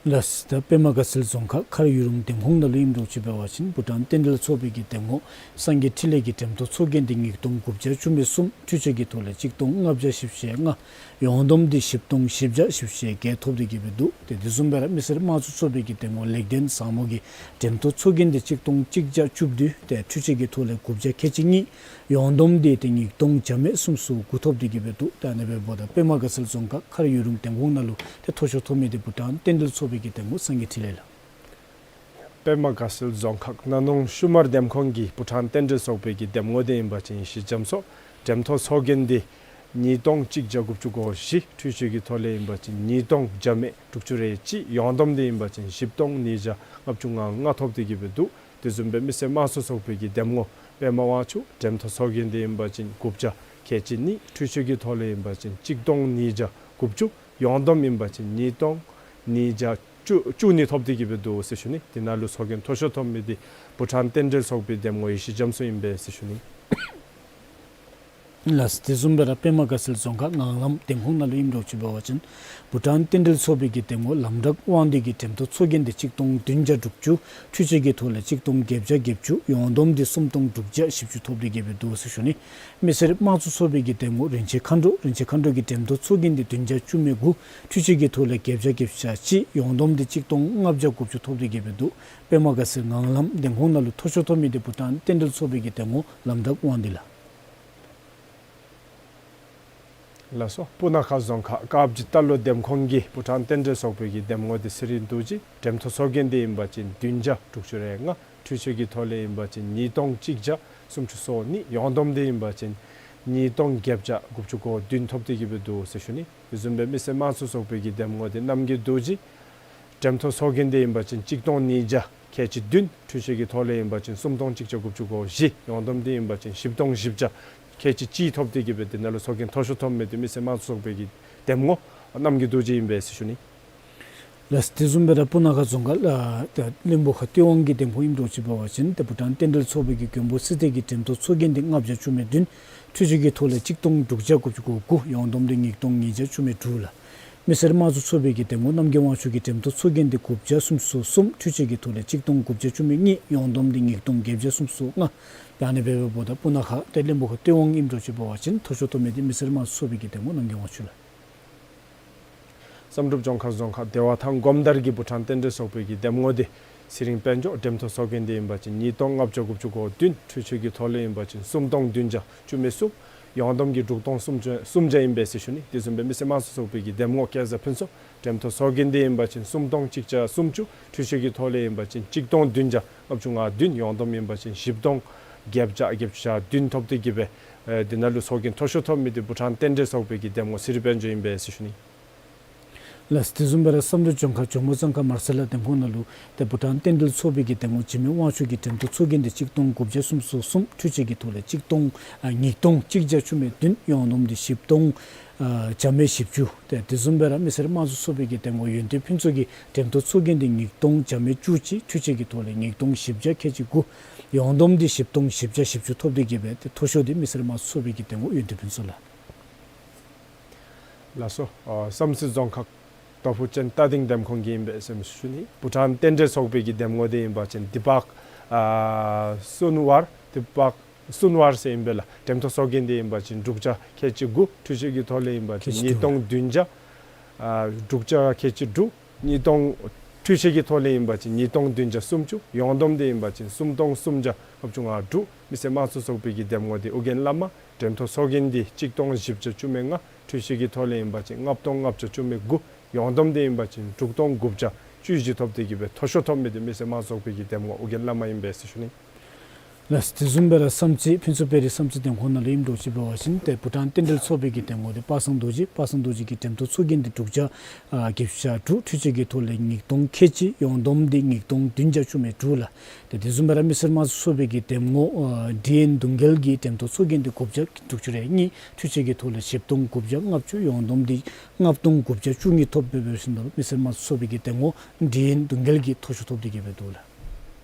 ལགས། ད་པདྨ་དགའ་ཚལ་རྫོང་ཁག་མཁར་ཡུལ་རོང་འདེམས་ཁོངས་ནང་ལུ་ཨིནམ་འདྲཝ་ཅིག་འབད་བ་ཅིན་བྷུ་ཊཱན་རྟེན་འབྲེལ་ཚོགས་པའི་གི་འདེམས་ངོ་སངས་རྒྱས་འཕྲིན་ལས་ཀྱི་འགྲེམས་ཐོག་ཚོགས་རྒྱན་འདི་ཉིས་སྟོང་དགུ་བརྒྱ་བཅུ་མེད་གསུམ། འཕྲུལ་ཆས་ཀྱི་ཐོག་ལས་གཅིག་སྟོང་ལྔ་བརྒྱ་བཞི་བཅུ་ཞེ་ལྔ། ཡོངས་བསྡོམས་འདི་བཞི་སྟོང་བཞི་བརྒྱ་བཞི་བཅུ་ཞེ་བརྒྱད་ཐོབ་སྟེ་གི་སྦེ་འདུག། ཏེ་དེ་བཟུམ་སྦེ་ར་མི་སེར་དམངས་གཙོ་ཚོགས་པའི་གི་འདེམས་ངོ་ལེགས་ལྡན་བཟང་མོ་གི་འགྲེམས་ཐོག་ཚོགས་རྒྱན་འདི་གཅིག་སྟོང་གཅིག་བརྒྱ་བཅུ་བདུན། ཏེ་འཕྲུལ་ཆས་ཀྱི་ཐོག་ལས་དགུ་བརྒྱ་ཁལ་གཅིག་གཉིས། ཡོངས་བསྡོམས་འདི་ཏེ་ཉིས་སྟོང་བརྒྱ་མེད་སུམ་ཅུ་སོ་དགུ་ཐོབ་སྟེ་གི་སྦེ་འདུག། ཏེ་ཨ་ནི་འབདཝ་ད་པདྨ་དགའ་ཚལ་རྫོང་ཁག་མཁར་ཡུལ་རོང་འདེམས་ཁོངས་ནང་ལུ་ཏེ་མཐོ་ཤོས་ཐོབ་མི་འདི་བྷུ་ཊཱན་རྟེན་འབྲེལ་ཚོགས་པའི་གི་འདེམས་ངོ་སངས་རྒྱས་འཕྲིན་ལས་ལགས། པདྨ་དགའ་ཚལ་རྫོང་ཁག་སྣ་སྣུམ་ཤུ་མར་འདེམས་ཁོངས་ཀྱི་བྷུ་ཊཱན་རྟེན་འབྲེལ་ཚོགས་པའི་གི་འདེམས་ངོ་འདི་ཨིན་པ་ཅིན་ཡེ་ཤེས་རྒྱ་མཚོ། འགྲེམས་ཐོག་ཚོགས་རྒྱན་འདི་ཉིས་སྟོང་གཅིག་བརྒྱ་དགུ་བཅུ་གོ་བཞི། འཕྲུལ་ཆས་ཀྱི་ཐོག་ལས་ཨིན་པ་ཅིན་ཉིས་སྟོང་བརྒྱ་མེད་དྲུག་ཅུ་རེ་གཅིག། ཡོངས་བསྡོམས་འདི་ཨིན་པ་ཅིན་བཞི་སྟོང་ཉིས་བརྒྱ་ལྔ་བཅུ་ང་ལྔ་ཐོབ་སྟེ་གི་སྦེ་འདུག། དེ་བཟུམ་སྦེ་མི་སེར་དམངས་གཙོ་ཚོགས་པའི་གི་འདེམས་ངོ་པདྨ་དབང་ཕྱུག། འགྲེམས་ཐོག་ཚོགས་རྒྱན་འདི་ཨིན་པ་ཅིན་དགུ་བརྒྱ་ཁལ་གཅིག་གཉིས། འཕྲུལ་ཆས་ཀྱི་ཐོག་ལས་ཨིན་པ་ཅིན་གཅིག་སྟོང་ཉིས་བརྒྱ་དགུ་བཅུ། ཡོངས་བསྡོམས་ཨིན་པ་ཅིན་ཉིས་སྟོང་ཉིས་བརྒྱ་བཅུ་བཅུ་གཉིས་ཐོབ་སྟེ་གི་སྦེ་འདུག་ཟེར་ཞུ་ནི། དེ་ནང་ལུ་ཚོགས་རྒྱན་མཐོ་ཤོས་ཐོབ་མི་འདི་བྷུ་ཊཱན་རྟེན་འབྲེལ་ཚོགས་པའི་འདེམས་ངོ་ཡེ་ཤེས་རྒྱ་མཚོ་ཨིན་པས་ཟེར་ཞུ་ནི། ལགས། དེ་བཟུམ་སྦེ་ར་པདྨ་དགའ་ཚལ་རྫོང་ཁག་ངང་ལམ་འདེམས་ཁོངས་ནང་ལུ་ཨིནམ་འདྲཝ་ཅིག་འབད་བ་ཅིན་བྷུ་ཊཱན་རྟེན་འབྲེལ་ཚོགས་པའི་གི་འདེམས་ངོ་ལམ་གྲགས་དབང་འདུས་ཀྱི་འགྲེམས་ཐོག་ཚོགས་རྒྱན་འདི་གཅིག་སྟོང་བདུན་བརྒྱ་དྲུག་ཅུ། འཕྲུལ་ཆས་ཀྱི་ཐོག་ལས་གཅིག་སྟོང་བརྒྱད་བརྒྱ་བརྒྱད་ཅུ། ཡོངས་བསྡོམས་འདི་སུམ་སྟོང་དྲུག་བརྒྱ་བཞི་བཅུ་ཐོབ་སྟེ་གི་སྦེ་འདུག་ཟེར་ཞུ་ནི། མི་སེར་དམངས་གཙོ་ཚོགས་པའི་གི་འདེམས་ངོ་རིན་ཆེན་མཁའ་འགྲོ། རིན་ཆེན་མཁའ་འགྲོ་གི་འགྲེམས་ཐོག་ཚོགས་རྒྱན་འདི་བདུན་བརྒྱ་བཅུ་མེད་དགུ། འཕྲུལ་ཆས་ཀྱི་ཐོག་ལས་བརྒྱད་བརྒྱ་བརྒྱད་ཅུ་གྱ་གཅིག། ཡོངས་བསྡོམས་འདི་གཅིག་སྟོང་ལྔ་བརྒྱ་དགུ་བཅུ་ཐོབ་སྟེ་གི་སྦེ་འདུག། པདྨ་དགའ་ཚལ་ངང་ལམ་འདེམས་ཁོངས་ནང་ལུ་མཐོ་ཤོས་ཐོབ་མི་འདི་བྷུ་ཊཱན་རྟེན་འབྲེལ་ཚོགས་པའི་གི་འདེམས་ངོ་ལམ་གྲགས་དབང་འདུས་ལགས། ལགས་སོ། སྤུ་ན་ཁ་རྫོང་ཁག་དཀར་སྦྱིས་རྟ་ལོག་འདེམས་ཁོངས་ཀྱི་བྷུ་ཊཱན་རྟེན་འབྲེལ་ཚོགས་པའི་གི་འདེམས་ངོ་འདི་ཚེ་རིང་རྡོ་རྗེ། འགྲེམས་ཐོག་ཚོགས་རྒྱན་འདི་ཨིན་པ་ཅིན་བདུན་བརྒྱ་དྲུག་ཅུ་རེ་ལྔ། འཕྲུལ་ཆས་ཀྱི་ཐོག་ལས་ཨིན་པ་ཅིན་ཉིས་སྟོང་གཅིག་བརྒྱ་སུམ་ཅུ་སོ་གཉིས། ཡོངས་བསྡོམས་འདི་ཨིན་པ་ཅིན་ཉིས་སྟོང་བརྒྱད་བརྒྱ་དགུ་བཅུ་གོ་བདུན་ཐོབ་སྟེ་གི་སྦེ་འདུག་ཟེར་ཞུ་ནི། དེ་བཟུམ་སྦེ་མི་སེར་དམངས་གཙོ་ཚོགས་པའི་གི་འདེམས་ངོ་འདི་རྣམ་རྒྱལ་རྡོ་རྗེ། འགྲེམས་ཐོག་ཚོགས་རྒྱན་འདི་ཨིན་པ་ཅིན་གཅིག་སྟོང་ཉིས་བརྒྱ་ ཁལ་གཅིག་བདུན། འཕྲུལ་ཆས་ཀྱི་ཐོག་ལས་ཨིན་པ་ཅིན་སུམ་སྟོང་གཅིག་བརྒྱ་དགུ་བཅུ་གོ་བཞི། ཡོངས་བསྡོམས་འདི་ཨིན་པ་ཅིན་བཞི་སྟོང་བཞི་བརྒྱ་ཁལ་གཅིག་གཅིག་ཐོབ་སྟེ་གི་སྦེ་འདི་ནང་ལུ་ཚོགས་རྒྱན་མཐོ་ཤོས་ཐོབ་མི་འདི་མི་སེར་དམངས་གཙོ་ཚོགས་པའི་གི་འདེམས་ངོ་རྣམ་རྒྱལ་རྡོ་རྗེ་ཨིན་པས་ཟེར་ཞུ་ནི། ལགས། དེ་བཟུམ་སྦེ་ར་སྤུ་ན་ཁ་རྫོང་ཁག་ལ་ཏེ་བློན་པོ་ཁ་ཏེ་ཝང་གི་འདེམས་ཁོངས་ཨིནམ་འདྲཝ་ཅིག་འབད་བ་ཅིན་ཏེ་བྷུ་ཊཱན་རྟེན་འབྲེལ་ཚོགས་པའི་གི་མགོན་པོ་སྲི་ཐར་གྱི་འགྲེམས་ཐོག་ཚོགས་རྒྱན་འདི་ལྔ་བརྒྱ་བཅུ་མེད་བདུན། འཕྲུལ་ཆས་ཀྱི་ཐོག་ལས་གཅིག་སྟོང་དྲུག་བརྒྱ་དགུ་བཅུ་གོ་དགུ། ཡོངས་བསྡོམས་འདི་ཉིས་སྟོང་ཉིས་བརྒྱ་བཅུ་མེད་དྲུག་ལགས། མི་སེར་དམངས་གཙོ་ཚོགས་པའི་གི་འདེམས་ངོ་རྣམ་རྒྱལ་དབང་ཕྱུག་གི་འགྲེམས་ཐོག་ཚོགས་རྒྱན་འདི་དགུ་བརྒྱ་སུམ་ཅུ་སོ་གསུམ། འཕྲུལ་ཆས་ཀྱི་ཐོག་ལས་གཅིག་སྟོང་དགུ་བརྒྱ་བཅུ་མེད་གཉིས། ཡོངས་བསྡོམས་འདི་ཉིས་སྟོང་བརྒྱད་བརྒྱ་སུམ་ཅུ་སོ་ལྔ། ད་ཨ་ནི་སྦེ་འབདཝ་ད་སྤུ་ན་ཁ་ཏེ་བློན་པོ་ཁ་ཏེ་ཝང་ཨིནམ་འདྲཝ་ཅིག་འབད་བ་ཅིན་མཐོ་ཤོས་ཐོབ་མི་འདི་མི་སེར་དམངས་གཙོ་ཚོགས་པའི་གི་འདེམས་ངོ་རྣམ་རྒྱལ་དབང་ཕྱུག་ལགས། བསམ་གྲུབ་ལྗོངས་མཁར་རྫོང་ཁག་བདེ་བ་ཐང་སྒོམ་དར་གྱི་བྷུ་ཊཱན་རྟེན་འབྲེལ་ཚོགས་པའི་གི་འདེམས་ངོ་འདི་ཚེ་རིང་དཔལ་འབྱོར། འགྲེམས་ཐོག་ཚོགས་རྒྱན་འདི་ཨིན་པ་ཅིན་ཉིས་སྟོང་ལྔ་བརྒྱ་དགུ་བཅུ་གོ་བདུན། འཕྲུལ་ཆས་ཀྱི་ཐོག་ལས་ཨིན་པ་ཅིན་སུམ་སྟོང་བདུན་བརྒྱ་བཅུ་མེད་གསུམ། ཡོངས་བསྡོམས་ཀྱི་དྲུག་སྟོང་སུམ་བརྒྱ་སུམ་བརྒྱ་ཨིན་པས་ཟེར་ཞུ་ནི། དེ་བཟུམ་སྦེ་མི་སེར་དམངས་གཙོ་ཚོགས་པའི་གི་འདེམས་ངོ་སྐལ་བཟང་ཕུན་ཚོགས། འགྲེམས་ཐོག་ཚོགས་རྒྱན་འདི་ཨིན་པ་ཅིན་སུམ་སྟོང་གཅིག་བརྒྱ་སུམ་ཅུ། འཕྲུལ་ཆས་ཀྱི་ཐོག་ལས་ཨིན་པ་ཅིན་གཅིག་སྟོང་བདུན་བརྒྱ་ལྔ་བཅུ་ང་བདུན། ཡོངས་བསྡོམས་ཨིན་པ་ཅིན་བཞི་སྟོང་བརྒྱད་བརྒྱ་བརྒྱད་ཅུ་གྱ་བདུན་ཐོབ་སྟེ་གི་སྦེ་ཨེ་འདི་ནང་ལུ་ཚོགས་རྒྱན་མཐོ་ཤོས་ཐོབ་མི་འདི་བྷུ་ཊཱན་རྟེན་འབྲེལ་ཚོགས་པའི་གི་འདེམས་ངོ་ཚེ་རིང་དཔལ་འབྱོར་ཨིན་པས་ཟེར་ཞུ་ནི། ལགས། དེ་བཟུམ་སྦེ་ར་བསམ་གྲུབ་ལྗོངས་མཁར་ཇོ་མོ་གཙང་ཁ་མར་སེར་ལ་འདེམས་ཁོངས་ནང་ལུ་ཏེ་བྷུ་ཊཱན་རྟེན་འབྲེལ་ཚོགས་པའི་གི་འདེམས་ངོ་འཇིགས་མེད་དབང་ཕྱུག་གི་འགྲེམས་ཐོག་ཚོགས་རྒྱན་འདི་གཅིག་སྟོང་དགུ་བརྒྱ་སུམ་ཅུ་སོ་གསུམ། འཕྲུལ་ཆས་ཀྱི་ཐོག་ལས་གཅིག་སྟོང་ཨ་ཉིས་སྟོང་གཅིག་བརྒྱ་བཅུ་མེད་བདུན། ཡོངས་བསྡོམས་འདི་བཞི་སྟོང་ཨ་བརྒྱ་མེད་བཞི་བཅུ། ཏེ་དེ་བཟུམ་སྦེ་ར་མི་སེར་དམངས་གཙོ་ཚོགས་པའི་གི་འདེམས་ངོ་ཡོན་ཏན་ཕུན་ཚོགས་ཀྱི་འགྲེམས་ཐོག་ཚོགས་རྒྱན་འདི་ཉིས་སྟོང་བརྒྱ་མེད་བཅུ་གཅིག། འཕྲུལ་ཆས་ཀྱི་ཐོག་ལས་ཉིས་སྟོང་བཞི་བརྒྱ་ཁལ་གཅིག་དགུ། ཡོངས་བསྡོམས་འདི་བཞི་སྟོང་བཞི་བརྒྱ་བཞི་བཅུ་ཐོབ་སྟེ་གི་སྦེ་ཏེ་མཐོ་ཤོས་འདི་མི་སེར་དམངས་གཙོ་ཚོགས་པའི་གི་འདེམས་ངོ་ཡོན་ཏན་ཕུན་ཚོགས་ལགས། ལགས་སོ། ཨ་བསམ་རྩེ་རྫོང་ཁག་རྡོ་ཕུ་ཅན་རྟ་སྡིང་འདེམས་ཁོངས་ཀྱི་ཨིན་པས་ཟེར་ཞུ་ནི། བྷུ་ཊཱན་རྟེན་འབྲེལ་ཚོགས་པའི་གི་འདེམས་ངོ་འདི་ཨིན་པ་ཅིན་དི་པག་ཨ་སུན་ཝར། དི་པག་སུན་ཝར་ཟེར་ཨིན་པས་ལགས། འགྲེམས་ཐོག་ཚོགས་རྒྱན་འདི་ཨིན་པ་ཅིན་དྲུག་བརྒྱ་ཁལ་གཅིག་དགུ། འཕྲུལ་ཆས་ཀྱི་ཐོག་ལས་ཨིན་པ་ཅིན་ཁལ་གཅིག་ཉིས་སྟོང་བདུན་བརྒྱ་ཨ་དྲུག་བརྒྱ་ཁལ་གཅིག་དྲུག། ཉིས་སྟོང་འཕྲུལ་ཆས་ཀྱི་ཐོག་ལས་ཨིན་པ་ཅིན་ཉིས་སྟོང་བདུན་བརྒྱ་སུམ་ཅུ། ཡོངས་བསྡོམས་འདི་ཨིན་པ་ཅིན་སུམ་སྟོང་སུམ་བརྒྱ་ལྔ་བཅུ་ང་དྲུག། མི་སེར་དམངས་གཙོ་ཚོགས་པའི་གི་འདེམས་ངོ་འདི་ཨོ་རྒྱན་བླ་མ། འགྲེམས་ཐོག་ཚོགས་རྒྱན་འདི་གཅིག་སྟོང་བཞི་བརྒྱ་བཅུ་མེད་ལྔ། འཕྲུལ་ཆས་ཀྱི་ཐོག་ལས་ཨིན་པ་ཅིན་ལྔ་སྟོང་ལྔ་བརྒྱ་བཅུ་མེད་དགུ། ཡོངས་བསྡོམས་འདི་ཨིན་པ་ཅིན་དྲུག་སྟོང་དགུ་བརྒྱ་བཅུ་བཞི་ཐོབ་སྟེ་གི་སྦེ་མཐོ་ཤོས་ཐོབ་མི་འདི་མི་སེར་དམངས་གཙོ་ཚོགས་པའི་གི་འདེམས་ངོ་ཨོ་རྒྱན་བླ་མ་ཨིན་པས་ཟེར་ཞུ་ནི། ལགས། དེ་བཟུམ་སྦེ་ར་བསམ་རྩེ་ཕུན་ཚོགས་དཔལ་རི་བསམ་རྩེ་འདེམས་ཁོངས་ནང་ལུ་ཨིནམ་འདྲཝ་ཅིག་འབད་བ་ཅིན་ཏེ་བྷུ་ཊཱན་རྟེན་འབྲེལ་ཚོགས་པའི་གི་འདེམས་ངོ་འདི་པ་སངས་རྡོ་རྗེ། པ་སངས་རྡོ་རྗེ་གི་འགྲེམས་ཐོག་ཚོགས་རྒྱན་འདི་དྲུག་བརྒྱ་ཨ་བརྒྱད་ཅུ་གྱ་དྲུག། འཕྲུལ་ཆས་ཀྱི་ཐོག་ལས་ཉིས་སྟོང་ཁལ་གཅིག། ཡོངས་བསྡོམས་འདི་ཉིས་སྟོང་བདུན་བརྒྱ་བཅུ་མེད་དྲུག་ལགས། ཏེ་དེ་བཟུམ་སྦེ་ར་མི་སེར་དམངས་གཙོ་ཚོགས་པའི་གི་འདེམས་ངོ་ཨ་ཌི་ཨེན་གདུང་རྒྱལ་གྱི་འགྲེམས་ཐོག་ཚོགས་རྒྱན་འདི་དགུ་བརྒྱ་དྲུག་ཅུ་རེ་གཉིས། འཕྲུལ་ཆས་ཀྱི་ཐོག་ལས་བཞི་སྟོང་དགུ་བརྒྱ་ལྔ་བཅུ། ཡོངས་བསྡོམས་འདི་ལྔ་སྟོང་དགུ་བརྒྱ་བཅུ་གཉིས་ཐོབ་སྦེ་འབད་ཞིནམ་ལས་མི་སེར་དམངས་གཙོ་ཚོགས་པའི་གི་འདེམས་ངོ་ཌི་ཨེན་གདུང་རྒྱལ་གྱིས་མཐོ་ཤོས་ཐོབ་སྟེ་གི་སྦེ་འདུག་ལགས།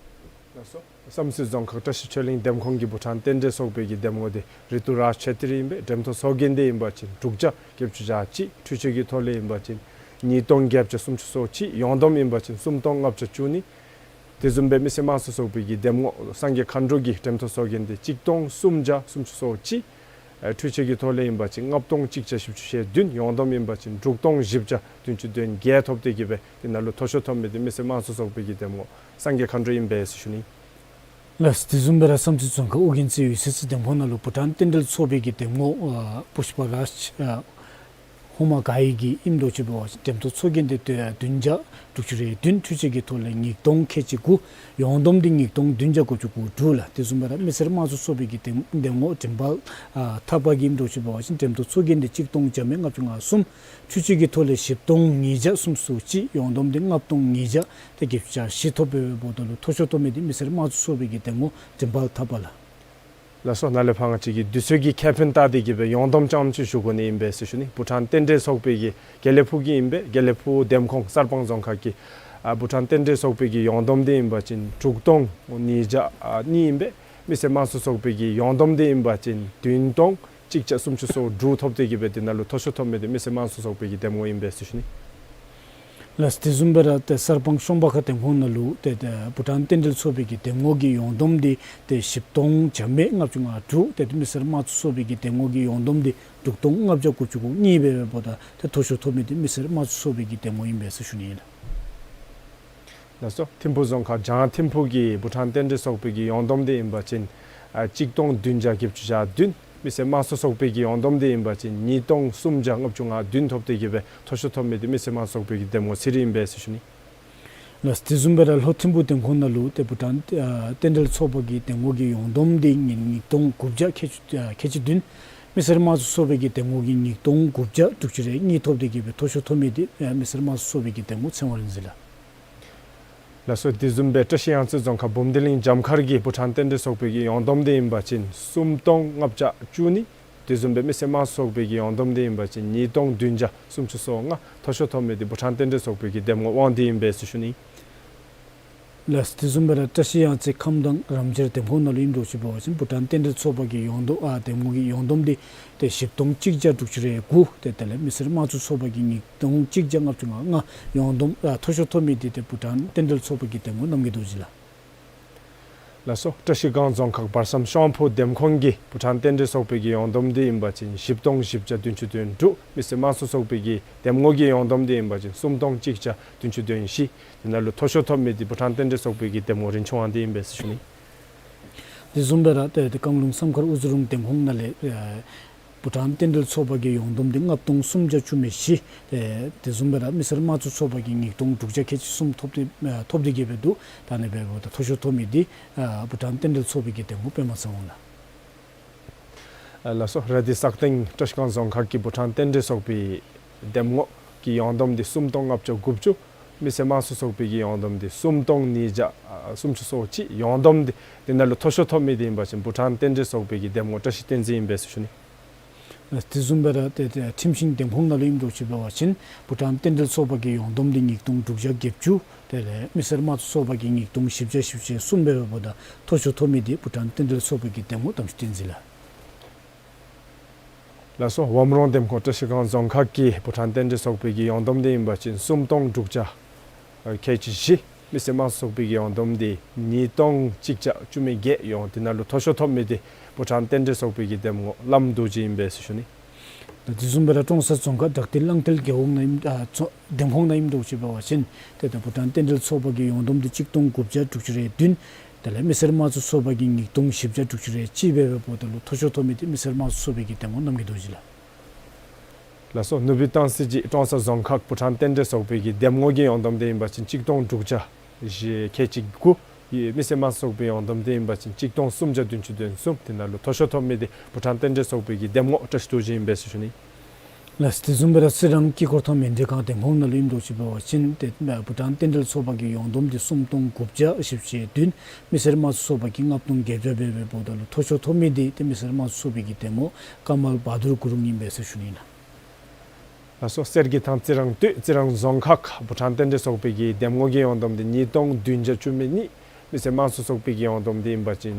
ལགས་སོ། བསམ་རྩེ་རྫོང་ཁག་བཀྲ་ཤིས་ཆོས་གླིང་འདེམས་ཁོངས་ཀྱི་བྷུ་ཊཱན་རྟེན་འབྲེལ་ཚོགས་པའི་གི་འདེམས་ངོ་འདི་རི་ཏུ་རཱཇ་ཆེ་ཏི་རི་ཨིན་པས། འགྲེམས་ཐོག་ཚོགས་རྒྱན་འདི་ཨིན་པ་ཅིན་དྲུག་བརྒྱ་བརྒྱད་ཅུ་གྱ་གཅིག། འཕྲུལ་ཆས་ཀྱི་ཐོག་ལས་ཨིན་པ་ཅིན་ཉིས་སྟོང་བརྒྱད་བརྒྱ་སུམ་ཅུ་སོ་གཅིག། ཡོངས་བསྡོམས་ཨིན་པ་ཅིན་སུམ་སྟོང་ལྔ་བརྒྱ་བཅུ་གཉིས། དེ་བཟུམ་སྦེ་མི་སེར་དམངས་གཙོ་ཚོགས་པའི་གི་འདེམས་ངོ་སངས་རྒྱས་མཁའ་འགྲོ་གི་འགྲེམས་ཐོག་ཚོགས་རྒྱན་འདི་གཅིག་སྟོང་སུམ་བརྒྱ་སུམ་ཅུ་སོ་གཅིག། ཨེ་འཕྲུལ་ཆས་ཀྱི་ཐོག་ལས་ཨིན་པ་ཅིན་ལྔ་སྟོང་གཅིག་བརྒྱ་བཞི་བཅུ་ཞེ་བདུན། ཡོངས་བསྡོམས་ཨིན་པ་ཅིན་དྲུག་སྟོང་བཞི་བརྒྱ་བདུན་ཅུ་དོན་བརྒྱད་ཐོབ་སྟེ་གི་སྦེ་འདི་ནང་ལུ་མཐོ་ཤོས་ཐོབ་མི་འདི་མི་སེར་དམངས་གཙོ་ཚོགས་པའི་གི་འདེམས་ངོ་སངས་རྒྱས་མཁའ་འགྲོ་ཨིན་པས་ཟེར་ཞུ་ནི། ལགས། དེ་བཟུམ་སྦེ་ར་བསམ་རྩེ་རྫོང་ཁག་ཨོ་རྒྱན་རྩེ་འོད་གསལ་གྱི་འདེམས་ཁོངས་ནང་ལུ་བྷུ་ཊཱན་རྟེན་འབྲེལ་ཚོགས་པའི་གི་འདེམས་ངོ་ཨ་པུཥྤ་རཱཇ་ཨ་ཧོ་མ་གྷའི་གི་ཨིནམ་འདྲཝ་ཅིག་འབད་བ་ཅིན་འགྲེམས་ཐོག་ཚོགས་རྒྱན་འདི་བདུན་བརྒྱ་དྲུག་ཅུ་རེ་བདུན། འཕྲུལ་ཆས་ཀྱི་ཐོག་ལས་ཉིས་སྟོང་ཁལ་གཅིག་དགུ། ཡོངས་བསྡོམས་འདི་ཉིས་སྟོང་བདུན་བརྒྱ་དགུ་བཅུ་གོ་དྲུག་ལགས། དེ་བཟུམ་སྦེ་ར་མི་སེར་དམངས་གཙོ་ཚོགས་པའི་གི་འདེམས་འདེམས་ངོ་དྲིན་ཕག་ཨ་ཐར་པ་གི་ཨིནམ་འདྲཝ་ཅིག་འབད་བ་ཅིན་འགྲེམས་ཐོག་ཚོགས་རྒྱན་འདི་གཅིག་སྟོང་བརྒྱ་མེད་ལྔ་བཅུ་ང་གསུམ། འཕྲུལ་ཆས་ཀྱི་ཐོག་ལས་བཞི་སྟོང་ཉིས་བརྒྱ་སུམ་ཅུ་སོ་གཅིག། ཡོངས་བསྡོམས་འདི་ལྔ་སྟོང་ཉིས་བརྒྱ་ཏེ་བརྒྱད་ཅུ་གྱ་བཞི་ཐོབ་སྦེ་འབདཝ་ད་ལུ་མཐོ་ཤོས་ཐོབ་མི་འདི་མི་སེར་དམངས་གཙོ་ཚོགས་པའི་གི་འདེམས་ངོ་དྲིན་ཕག་ཐར་པ་ལགས། ལགས་སོ། ནཱ་ལས་ཕར་ང་བཅས་ཀྱིས་དུས་ཚོད་ཀྱི་ཁེ་ཕན་བལྟ་སྟེ་གི་སྦེ་ཡོངས་བསྡོམས་རྐྱངམ་ཅིག་ཞུ་དགོ་ནི་ཨིན་པས་ཟེར་ཞུ་ནི། བྷུ་ཊཱན་རྟེན་འབྲེལ་ཚོགས་པའི་གི་དགེ་ལེགས་ཕུག་གི་ཨིན་པས། དགེ་ལེགས་ཕུག་འདེམས་ཁོངས་གསར་སྤང་རྫོང་ཁག་གི་ཨ་བྷུ་ཊཱན་རྟེན་འབྲེལ་ཚོགས་པའི་གི་ཡོངས་བསྡོམས་འདི་ཨིན་པ་ཅིན་དྲུག་སྟོང་ཉིས་བརྒྱ་ཨ་གཉིས་ཨིན་པས། མི་སེར་དམངས་གཙོ་ཚོགས་པའི་གི་ཡོངས་བསྡོམས་འདི་ཨིན་པ་ཅིན་བདུན་སྟོང་གཅིག་བརྒྱ་སུམ་ཅུ་སོ་དྲུག་ཐོབ་སྟེ་གི་སྦེ་འདི་ནང་ལུ་མཐོ་ཤོས་ཐོབ་མི་འདི་མི་སེར་དམངས་གཙོ་ཚོགས་པའི་གི་འདེམས་ངོ་ཨིན་པས་ཟེར་ཞུ་ནི། ལགས། དེ་བཟུམ་སྦེ་ར་ཏེ་གསར་སྤང་གཤོང་པ་ཁ་འདེམས་ཁོངས་ནང་ལུ་ཏེ་ཏེ་བྷུ་ཊཱན་རྟེན་འབྲེལ་ཚོགས་པའི་གི་འདེམས་ངོ་གི་ཡོངས་བསྡོམས་འདི་ཏེ་བཞི་སྟོང་བརྒྱ་མེད་ལྔ་བཅུ་ང་དྲུག། ཏེ་མི་སེར་དམངས་གཙོ་ཚོགས་པའི་གི་འདེམས་ངོ་གི་ཡོངས་བསྡོམས་འདི་དྲུག་སྟོང་ལྔ་བརྒྱ་དགུ་བཅུ་གོ་གཉིས་སྦེ་འབདཝ་ད་ཏེ་མཐོ་ཤོས་ཐོབ་མི་འདི་མི་སེར་དམངས་གཙོ་ཚོགས་པའི་གི་འདེམས་ངོ་ཨིན་པས་ཟེར་ཞུ་ནི་ཨིན་ལགས། ལགས་སོ། ཐིམ་ཕུ་རྫོང་ཁག་བྱང་ཐིམ་ཕུ་གི་བྷུ་ཊཱན་རྟེན་འབྲེལ་ཚོགས་པའི་གི་ཡོངས་བསྡོམས་འདི་ཨིན་པ་ཅིན་ཨ་གཅིག་སྟོང་བདུན་བརྒྱ་བརྒྱད་ཅུ་གྱ་བདུན། མི་སེར་དམངས་གཙོ་ཚོགས་པའི་གི་ཡོངས་བསྡོམས་འདི་ཨིན་པ་ཅིན་ཉིས་སྟོང་སུམ་བརྒྱ་ལྔ་བཅུ་ང་བདུན་ཐོབ་སྟེ་གི་སྦེ་མཐོ་ཤོས་ཐོབ་མི་འདི་མི་སེར་དམངས་གཙོ་ཚོགས་པའི་གི་འདེམས་ངོ་ཚེ་རིང་ཨིན་པས་ཟེར་ཞུ་ནི། ལགས། དེ་བཟུམ་སྦེ་ར་ལྷོ་ཐིམ་ཕུ་འདེམས་ཁོངས་ནང་ལུ་ཏེ་བྷུ་ཊཱན་ཨ་རྟེན་འབྲེལ་ཚོགས་པ་གི་འདེམས་ངོ་གི་ཡོངས་བསྡོམས་འདི་ཉིས་ཉིས་སྟོང་དགུ་བརྒྱ་ཁལ་གཅིག་ཨ་ཁལ་གཅིག་བདུན། མི་སེར་དམངས་གཙོ་ཚོགས་པའི་གི་འདེམས་ངོ་གི་ཉིས་སྟོང་དགུ་བརྒྱ་དྲུག་ཅུ་རེ་གཉིས་ཐོབ་སྟེ་གི་སྦེ་མཐོ་ཤོས་ཐོབ་མི་འདི་ཨ་མི་སེར་དམངས་གཙོ་ཚོགས་པའི་གི་འདེམས་ངོ་ཚེ་དབང་རིག་འཛིན་ལགས། ལགས་སོ། དེ་བཟུམ་སྦེ་བཀྲ་ཤིས་གཡང་རྩེ་རྫོང་ཁག་བུམ་སྡེ་གླིང་འཇམ་མཁར་གྱི་བྷུ་ཊཱན་རྟེན་འབྲེལ་ཚོགས་པའི་གི་ཡོངས་བསྡོམས་འདི་ཨིན་པ་ཅིན་སུམ་སྟོང་ལྔ་བརྒྱ་བཅུ་གཉིས། དེ་བཟུམ་སྦེ་མི་སེར་དམངས་གཙོ་ཚོགས་པའི་གི་ཡོངས་བསྡོམས་འདི་ཨིན་པ་ཅིན་ཉིས་སྟོང་བདུན་བརྒྱ་སུམ་ཅུ་སོ་ལྔ། མཐོ་ཤོས་ཐོབ་མི་འདི་བྷུ་ཊཱན་རྟེན་འབྲེལ་ཚོགས་པའི་གི་འདེམས་ངོ་དབང་འདུས་ཨིན་པས་ཟེར་ཞུ་ནི། ལགས། དེ་བཟུམ་སྦེ་ར་བཀྲ་ཤིས་གཡང་རྩེ་ཁམས་དྭངས་རམ་འབྱར་འདེམས་ཁོངས་ནང་ལུ་ཨིནམ་འདྲཝ་ཅིག་འབད་བ་ཅིན་བྷུ་ཊཱན་རྟེན་འབྲེལ་ཚོགས་པ་གི་ཡོངས་བསྡོམས་ཨ་འདེམས་ངོ་གི་ཡོངས་བསྡོམས་འདི་ཏེ་བཞི་སྟོང་གཅིག་བརྒྱ་དྲུག་ཅུ་རེ་དགུ། ཏེ་དེ་ལས་མི་སེར་དམངས་གཙོ་ཚོགས་པ་གི་ཉིས་སྟོང་གཅིག་བརྒྱ་ལྔ་བཅུ་ང་ལྔ། ཡོངས་བསྡོམས་ཨ་མཐོ་ཤོས་ཐོབ་མི་འདི་ཏེ་བྷུ་ཊཱན་རྟེན་འབྲེལ་ཚོགས་པ་གི་འདེམས་ངོ་གནང་གི་འདུག་ཟེར་ལགས། ལགས་སོ། བཀྲ་ཤིས་སྒང་རྫོང་ཁག་བར་མཚམས་ཤོང་ཕུ་འདེམས་ཁོངས་ཀྱི་བྷུ་ཊཱན་རྟེན་འབྲེལ་ཚོགས་པའི་གི་ཡོངས་བསྡོམས་འདི་ཨིན་པ་ཅིན་བཞི་སྟོང་བཞི་བརྒྱ་བདུན་ཅུ་དོན་དྲུག། མི་སེར་དམངས་གཙོ་ཚོགས་པའི་གི་འདེམས་ངོ་གི་ཡོངས་བསྡོམས་འདི་ཨིན་པ་ཅིན་སུམ་སྟོང་གཅིག་བརྒྱ་བདུན་ཅུ་དོན་བཞི། དེ་ནང་ལུ་མཐོ་ཤོས་ཐོབ་མི་འདི་བྷུ་ཊཱན་རྟེན་འབྲེལ་ཚོགས་པའི་གི་འདེམས་ངོ་རིན་ཆུང་དབང་འདུས་ཨིན་པས་ཟེར་ཞུ་ནི། དེ་བཟུམ་སྦེ་ར་ཏེ་ཏེ་བཀང་ལུང་བསམ་མཁར་དབུ་འཛུགས་རུང་འདེམས་ཁོངས་ནང་ལས་ཨེ་བྷུ་ཊཱན་རྟེན་འབྲེལ་ཚོགས་པ་གི་ཡོངས་བསྡོམས་འདི་ལྔ་སྟོང་སུམ་བརྒྱ་བཅུ་མེད་བཞི། ཏེ་དེ་བཟུམ་སྦེ་ར་མི་སེར་དམངས་གཙོ་ཚོགས་པ་གི་ཉིས་སྟོང་དྲུག་བརྒྱ་ཁལ་གཅིག་གསུམ་ཐོབ་སྟེ་ཨེ་ཐོབ་སྟེ་གི་སྦེ་འདུག། ད་ཨ་ནི་འབདཝ་ད་མཐོ་ཤོས་ཐོབ་མི་འདི་ཨ་བྷུ་ཊཱན་རྟེན་འབྲེལ་ཚོགས་པའི་གི་འདེམས་ངོ་པདྨ་ཚེ་དབང་ལགས། ཨ་ལགས་སོ། ར་དྷི་སག་སྟེང་བཀྲ་ཤིས་སྒང་རྫོང་ཁག་གི་བྷུ་ཊཱན་རྟེན་འབྲེལ་ཚོགས་པའི་འདེམས་ངོ་གི་ཡོངས་བསྡོམས་འདི་སུམ་སྟོང་ལྔ་བརྒྱ་དགུ་བཅུ། མི་སེར་དམངས་གཙོ་ཚོགས་པའི་གི་ཡོངས་བསྡོམས་འདི་སུམ་སྟོང་ཉིས་བརྒྱ་ཨ་སུམ་ཅུ་སོ་གཅིག། ཡོངས་བསྡོམས་འདི་འདི་ནང་ལུ་མཐོ་ཤོས་ཐོབ་མི་འདི་ཨིན་པ་ཅིན་བྷུ་ཊཱན་རྟེན་འབྲེལ་ཚོགས་པའི་གི་འདེམས་ངོ་བཀྲ་ཤིས་བསྟན་འཛིན་ཨིན་པས་ཟེར་ཞུ་ནི། དེ་བཟུམ་སྦེ་ར་ཏེ་ཏེ་ཁྲིམས་ཤིང་འདེམས་ཁོངས་ནང་ལུ་ཨིནམ་འདྲཝ་ཅིག་འབད་བ་ཅིན་བྷུ་ཊཱན་རྟེན་འབྲེལ་ཚོགས་པ་གི་ཡོངས་བསྡོམས་འདི་ཉིས་སྟོང་དྲུག་བརྒྱ་བརྒྱད་ཅུ། དེ་ལས་མི་སེར་དམངས་གཙོ་ཚོགས་པ་གི་ཉིས་སྟོང་བཞི་བརྒྱ་བཞི་བཅུ་ཞེ་གསུམ་འབད་བའི་འབདཝ་ད་མཐོ་ཤོས་ཐོབ་མི་འདི་བྷུ་ཊཱན་རྟེན་འབྲེལ་ཚོགས་པ་གི་འདེམས་ངོ་དམ་ཆོས་བསྟན་འཛིན་ལགས། ལགས་སོ། ཝམ་རོང་འདེམས་ཁོངས་བཀྲ་ཤིས་སྒང་རྫོང་ཁག་གི་བྷུ་ཊཱན་རྟེན་འབྲེལ་ཚོགས་པའི་གི་ཡོངས་བསྡོམས་འདི་ཨིན་པ་ཅིན་སུམ་སྟོང་དྲུག་བརྒྱ་ཁལ་གཅིག་བཞི། མི་སེར་དམངས་གཙོ་ཚོགས་པའི་གི་ཡོངས་བསྡོམས་འདི་ཉིས་སྟོང་གཅིག་བརྒྱ་བཅུ་མེད་བརྒྱད་ཡོད། དེ་ནང་ལུ་མཐོ་ཤོས་ཐོབ་མི་འདི་བྷུ་ཊཱན་རྟེན་འབྲེལ་ཚོགས་པའི་གི་འདེམས་ངོ་བླམ་རྡོ་རྗེ་ཨིན་པས་ཟེར་ཞུ་ནི། དེ་བཟུམ་སྦེ་ར་ཀྲོང་གསར་རྫོང་ཁག་བྲག་སྟེང་གླང་མཐིལ་རྒེད་འོག་ནང་ཨིནམ་ཨ་ཚོ་འདེམས་ཁོངས་ནང་ཨིནམ་འདྲཝ་ཅིག་འབད་བ་ཅིན་ཏེ་ཏེ་བྷུ་ཊཱན་རྟེན་འབྲེལ་ཚོགས་པ་གི་ཡོངས་བསྡོམས་འདི་གཅིག་སྟོང་དགུ་བརྒྱ་དྲུག་ཅུ་རེ་བདུན། དེ་ལས་མི་སེར་དམངས་གཙོ་ཚོགས་པ་གི་ཉིས་སྟོང་བཞི་བརྒྱ་དྲུག་ཅུ་རེ་གཅིག་འབད་བའི་འབདཝ་ད་ལུ་མཐོ་ཤོས་ཐོབ་མི་འདི་མི་སེར་དམངས་གཙོ་ཚོགས་པའི་གི་འདེམས་ངོ་རྣམ་རྒྱལ་རྡོ་རྗེ་ལགས། ལགས་སོ། ནུབ་སྦིས་ཏང་སྲིད་ཀྱི་ཀྲོང་གསར་རྫོང་ཁག་བྷུ་ཊཱན་རྟེན་འབྲེལ་ཚོགས་པའི་གི་འདེམས་ངོ་གི་ཡོངས་བསྡོམས་འདི་ཨིན་པ་ཅིན་གཅིག་སྟོང་དྲུག་བརྒྱ་ཁལ་གཅིག་དགུ། མི་སེར་དམངས་གཙོ་ཚོགས་པའི་ཡོངས་བསྡོམས་འདི་ཨིན་པ་ཅིན་གཅིག་སྟོང་སུམ་བརྒྱ་བདུན་ཅུ་དོན་གསུམ། དེ་ནང་ལུ་མཐོ་ཤོས་ཐོབ་མི་འདི་བྷུ་ཊཱན་རྟེན་འབྲེལ་ཚོགས་པའི་གི་འདེམས་ངོ་བཀྲ་ཤིས་རྡོ་རྗེ་ཨིན་པས་ཟེར་ཞུ་ནི། ལགས། དེ་བཟུམ་སྦེ་ར་རྩི་རང་དཀྱིལ་འཁོར་དང་མཎྜལ་ཁང་འདེམས་ཁོངས་ནང་ལུ་ཨིནམ་འདྲཝ་ཅིག་འབད་བ་ཅིན་ཏེ་བྷུ་ཊཱན་རྟེན་འབྲེལ་ཚོགས་པ་གི་ཡོངས་བསྡོམས་འདི་སུམ་སྟོང་དགུ་བརྒྱ་བཞི་བཅུ་ཞེ་བདུན། མི་སེར་དམངས་གཙོ་ཚོགས་པ་གིས་ལྔ་སྟོང་བརྒྱད་བརྒྱ་འབད་བའི་འབདཝ་ད་ལུ་མཐོ་ཤོས་ཐོབ་མི་འདི་ཏེ་མི་སེར་དམངས་གཙོ་ཚོགས་པའི་གི་འདེམས་ངོ་ཀ་མལ་བ་དུར་གུ་རུང་ཨིན་པས་ཟེར་ཞུ་ནི་ཨིན་ལགས། ལགས་སོ། གསེར་གྱི་ཐང་རྩི་རང་སྟོད་རྩི་རང་རྫོང་ཁག་བྷུ་ཊཱན་རྟེན་འབྲེལ་ཚོགས་པའི་གི་འདེམས་ངོ་གི་ཡོངས་བསྡོམས་འདི་ཉིས་སྟོང་བདུན་བརྒྱ་བཅུ་མེད་གཉིས། མི་སེར་དམངས་གཙོ་ཚོགས་པའི་གི་ཡོངས་བསྡོམས་འདི་ཨིན་པ་ཅིན་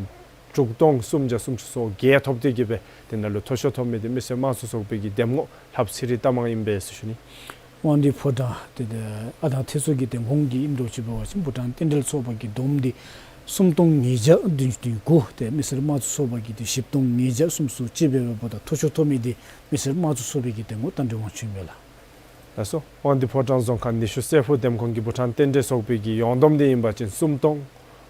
དྲུག་སྟོང་སུམ་བརྒྱ་སུམ་ཅུ་སོ་བརྒྱད་ཐོབ་སྟེ་གི་སྦེ་དེ་ནང་ལུ་མཐོ་ཤོས་ཐོབ་མི་འདི་མི་སེར་དམངས་གཙོ་ཚོགས་པའི་གི་འདེམས་ངོ་ལྷ་བུ་ཚེ་རིང་རྟ་མང་ཨིན་པས་ཟེར་ཞུ་ནི། དབང་འདུས་ཕོ་བྲང་ཏེ་ཏེ་ཨ་དང་ཐེ་ཚོ་གི་འདེམས་ཁོངས་ཀྱི་ཨིནམ་འདྲཝ་ཅིག་འབད་བ་ཅིན་བྷུ་ཊཱན་རྟེན་འབྲེལ་ཚོགས་པ་གི་བསྡོམས་འདི་སུམ་སྟོང་ཉིས་བརྒྱ་བདུན་ཅུ་དོན་དགུ། ཏེ་མི་སེར་དམངས་གཙོ་ཚོགས་པ་གི་འདི་བཞི་སྟོང་ཉིས་བརྒྱ་སུམ་ཅུ་སོ་གཅིག་འབད་བའི་འབདཝ་ད་མཐོ་ཤོས་ཐོབ་མི་འདི་མི་སེར་དམངས་གཙོ་ཚོགས་པའི་གི་འདེམས་ངོ་རྟ་མགྲིན་དབང་ཕྱུག་ཨིན་པས་ལགས། ལགས་སོ། དབང་འདུས་ཕོ་བྲང་རྫོང་ཁག་ནུས་ཤུགས་སྲས་ཕུག་འདེམས་ཁོངས་ཀྱི་བྷུ་ཊཱན་རྟེན་འབྲེལ་ཚོགས་པའི་གི་ཡོངས་བསྡོམས་འདི་ཨིན་པ་ཅིན་སུམ་སྟོང་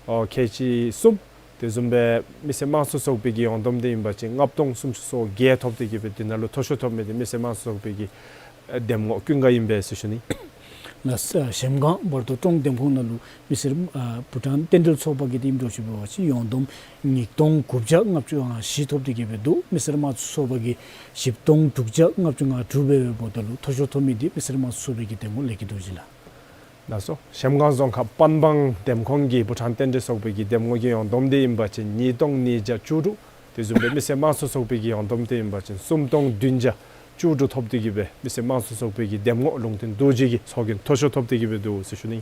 ཨོ་ཁལ་གཅིག་གསུམ། དེ་བཟུམ་སྦེ་མི་སེར་དམངས་གཙོ་ཚོགས་པའི་གི་ཡོངས་བསྡོམས་འདི་ཨིན་པ་ཅིན་ལྔ་སྟོང་སུམ་ཅུ་སོ་བརྒྱད་ཐོབ་སྟེ་གི་སྦེ་དེ་ནང་ལུ་མཐོ་ཤོས་ཐོབ་མི་འདི་མི་སེར་དམངས་གཙོ་ཚོགས་པའི་གི་འདེམས་ངོ་ཀུན་དགའ་ཨིན་པས་ཟེར་ཞུ་ནི། ལགས་སོ། གཞལམ་སྒང་བར་དོ་ཀྲོང་འདེམས་ཁོངས་ནང་ལུ་མི་སེར་ཨ་བྷུ་ཊཱན་རྟེན་འབྲེལ་ཚོགས་པ་གི་འདི་ཨིནམ་འདྲཝ་ཅིག་འབད་བ་ཅིན་ཡོངས་བསྡོམས་ཉིས་སྟོང་དགུ་བརྒྱ་ལྔ་བཅུ་ང་བཞི་ཐོབ་སྟེ་གི་སྦེ་འདུག། མི་སེར་དམངས་གཙོ་ཚོགས་པ་གིས་བཞི་སྟོང་དྲུག་བརྒྱ་ལྔ་བཅུ་ང་དྲུག་འབད་བའི་འབདཝ་ད་ལུ་མཐོ་ཤོས་ཐོབ་མི་འདི་མི་སེར་དམངས་གཙོ་ཚོགས་པའི་གི་འདེམས་ངོ་ལེགས་སྐྱིད་རྡོ་རྗེ་ལགས། ལགས་སོ། གཞལམ་སྒང་རྫོང་ཁག་པན་སྦང་འདེམས་ཁོངས་ཀྱི་བྷུ་ཊཱན་རྟེན་འབྲེལ་ཚོགས་པའི་གི་འདེམས་ངོ་གི་ཡོངས་བསྡོམས་འདི་ཨིན་པ་ཅིན་ཉིས་སྟོང་ཉིས་བརྒྱ་བཅུ་དྲུག། དེ་བཟུམ་སྦེ་མི་སེར་དམངས་གཙོ་ཚོགས་པའི་གི་ཡོངས་བསྡོམས་འདི་ཨིན་པ་ཅིན་སུམ་སྟོང་བདུན་བརྒྱ་བཅུ་དྲུག་ཐོབ་སྟེ་གི་སྦེ་མི་སེར་དམངས་གཙོ་ཚོགས་པའི་གི་འདེམས་ངོ་ལུང་བསྟན་རྡོ་རྗེ་གིས་ཚོགས་རྒྱན་མཐོ་ཤོས་ཐོབ་སྟེ་གི་སྦེ་འདུག་ཟེར་ཞུ་ནི།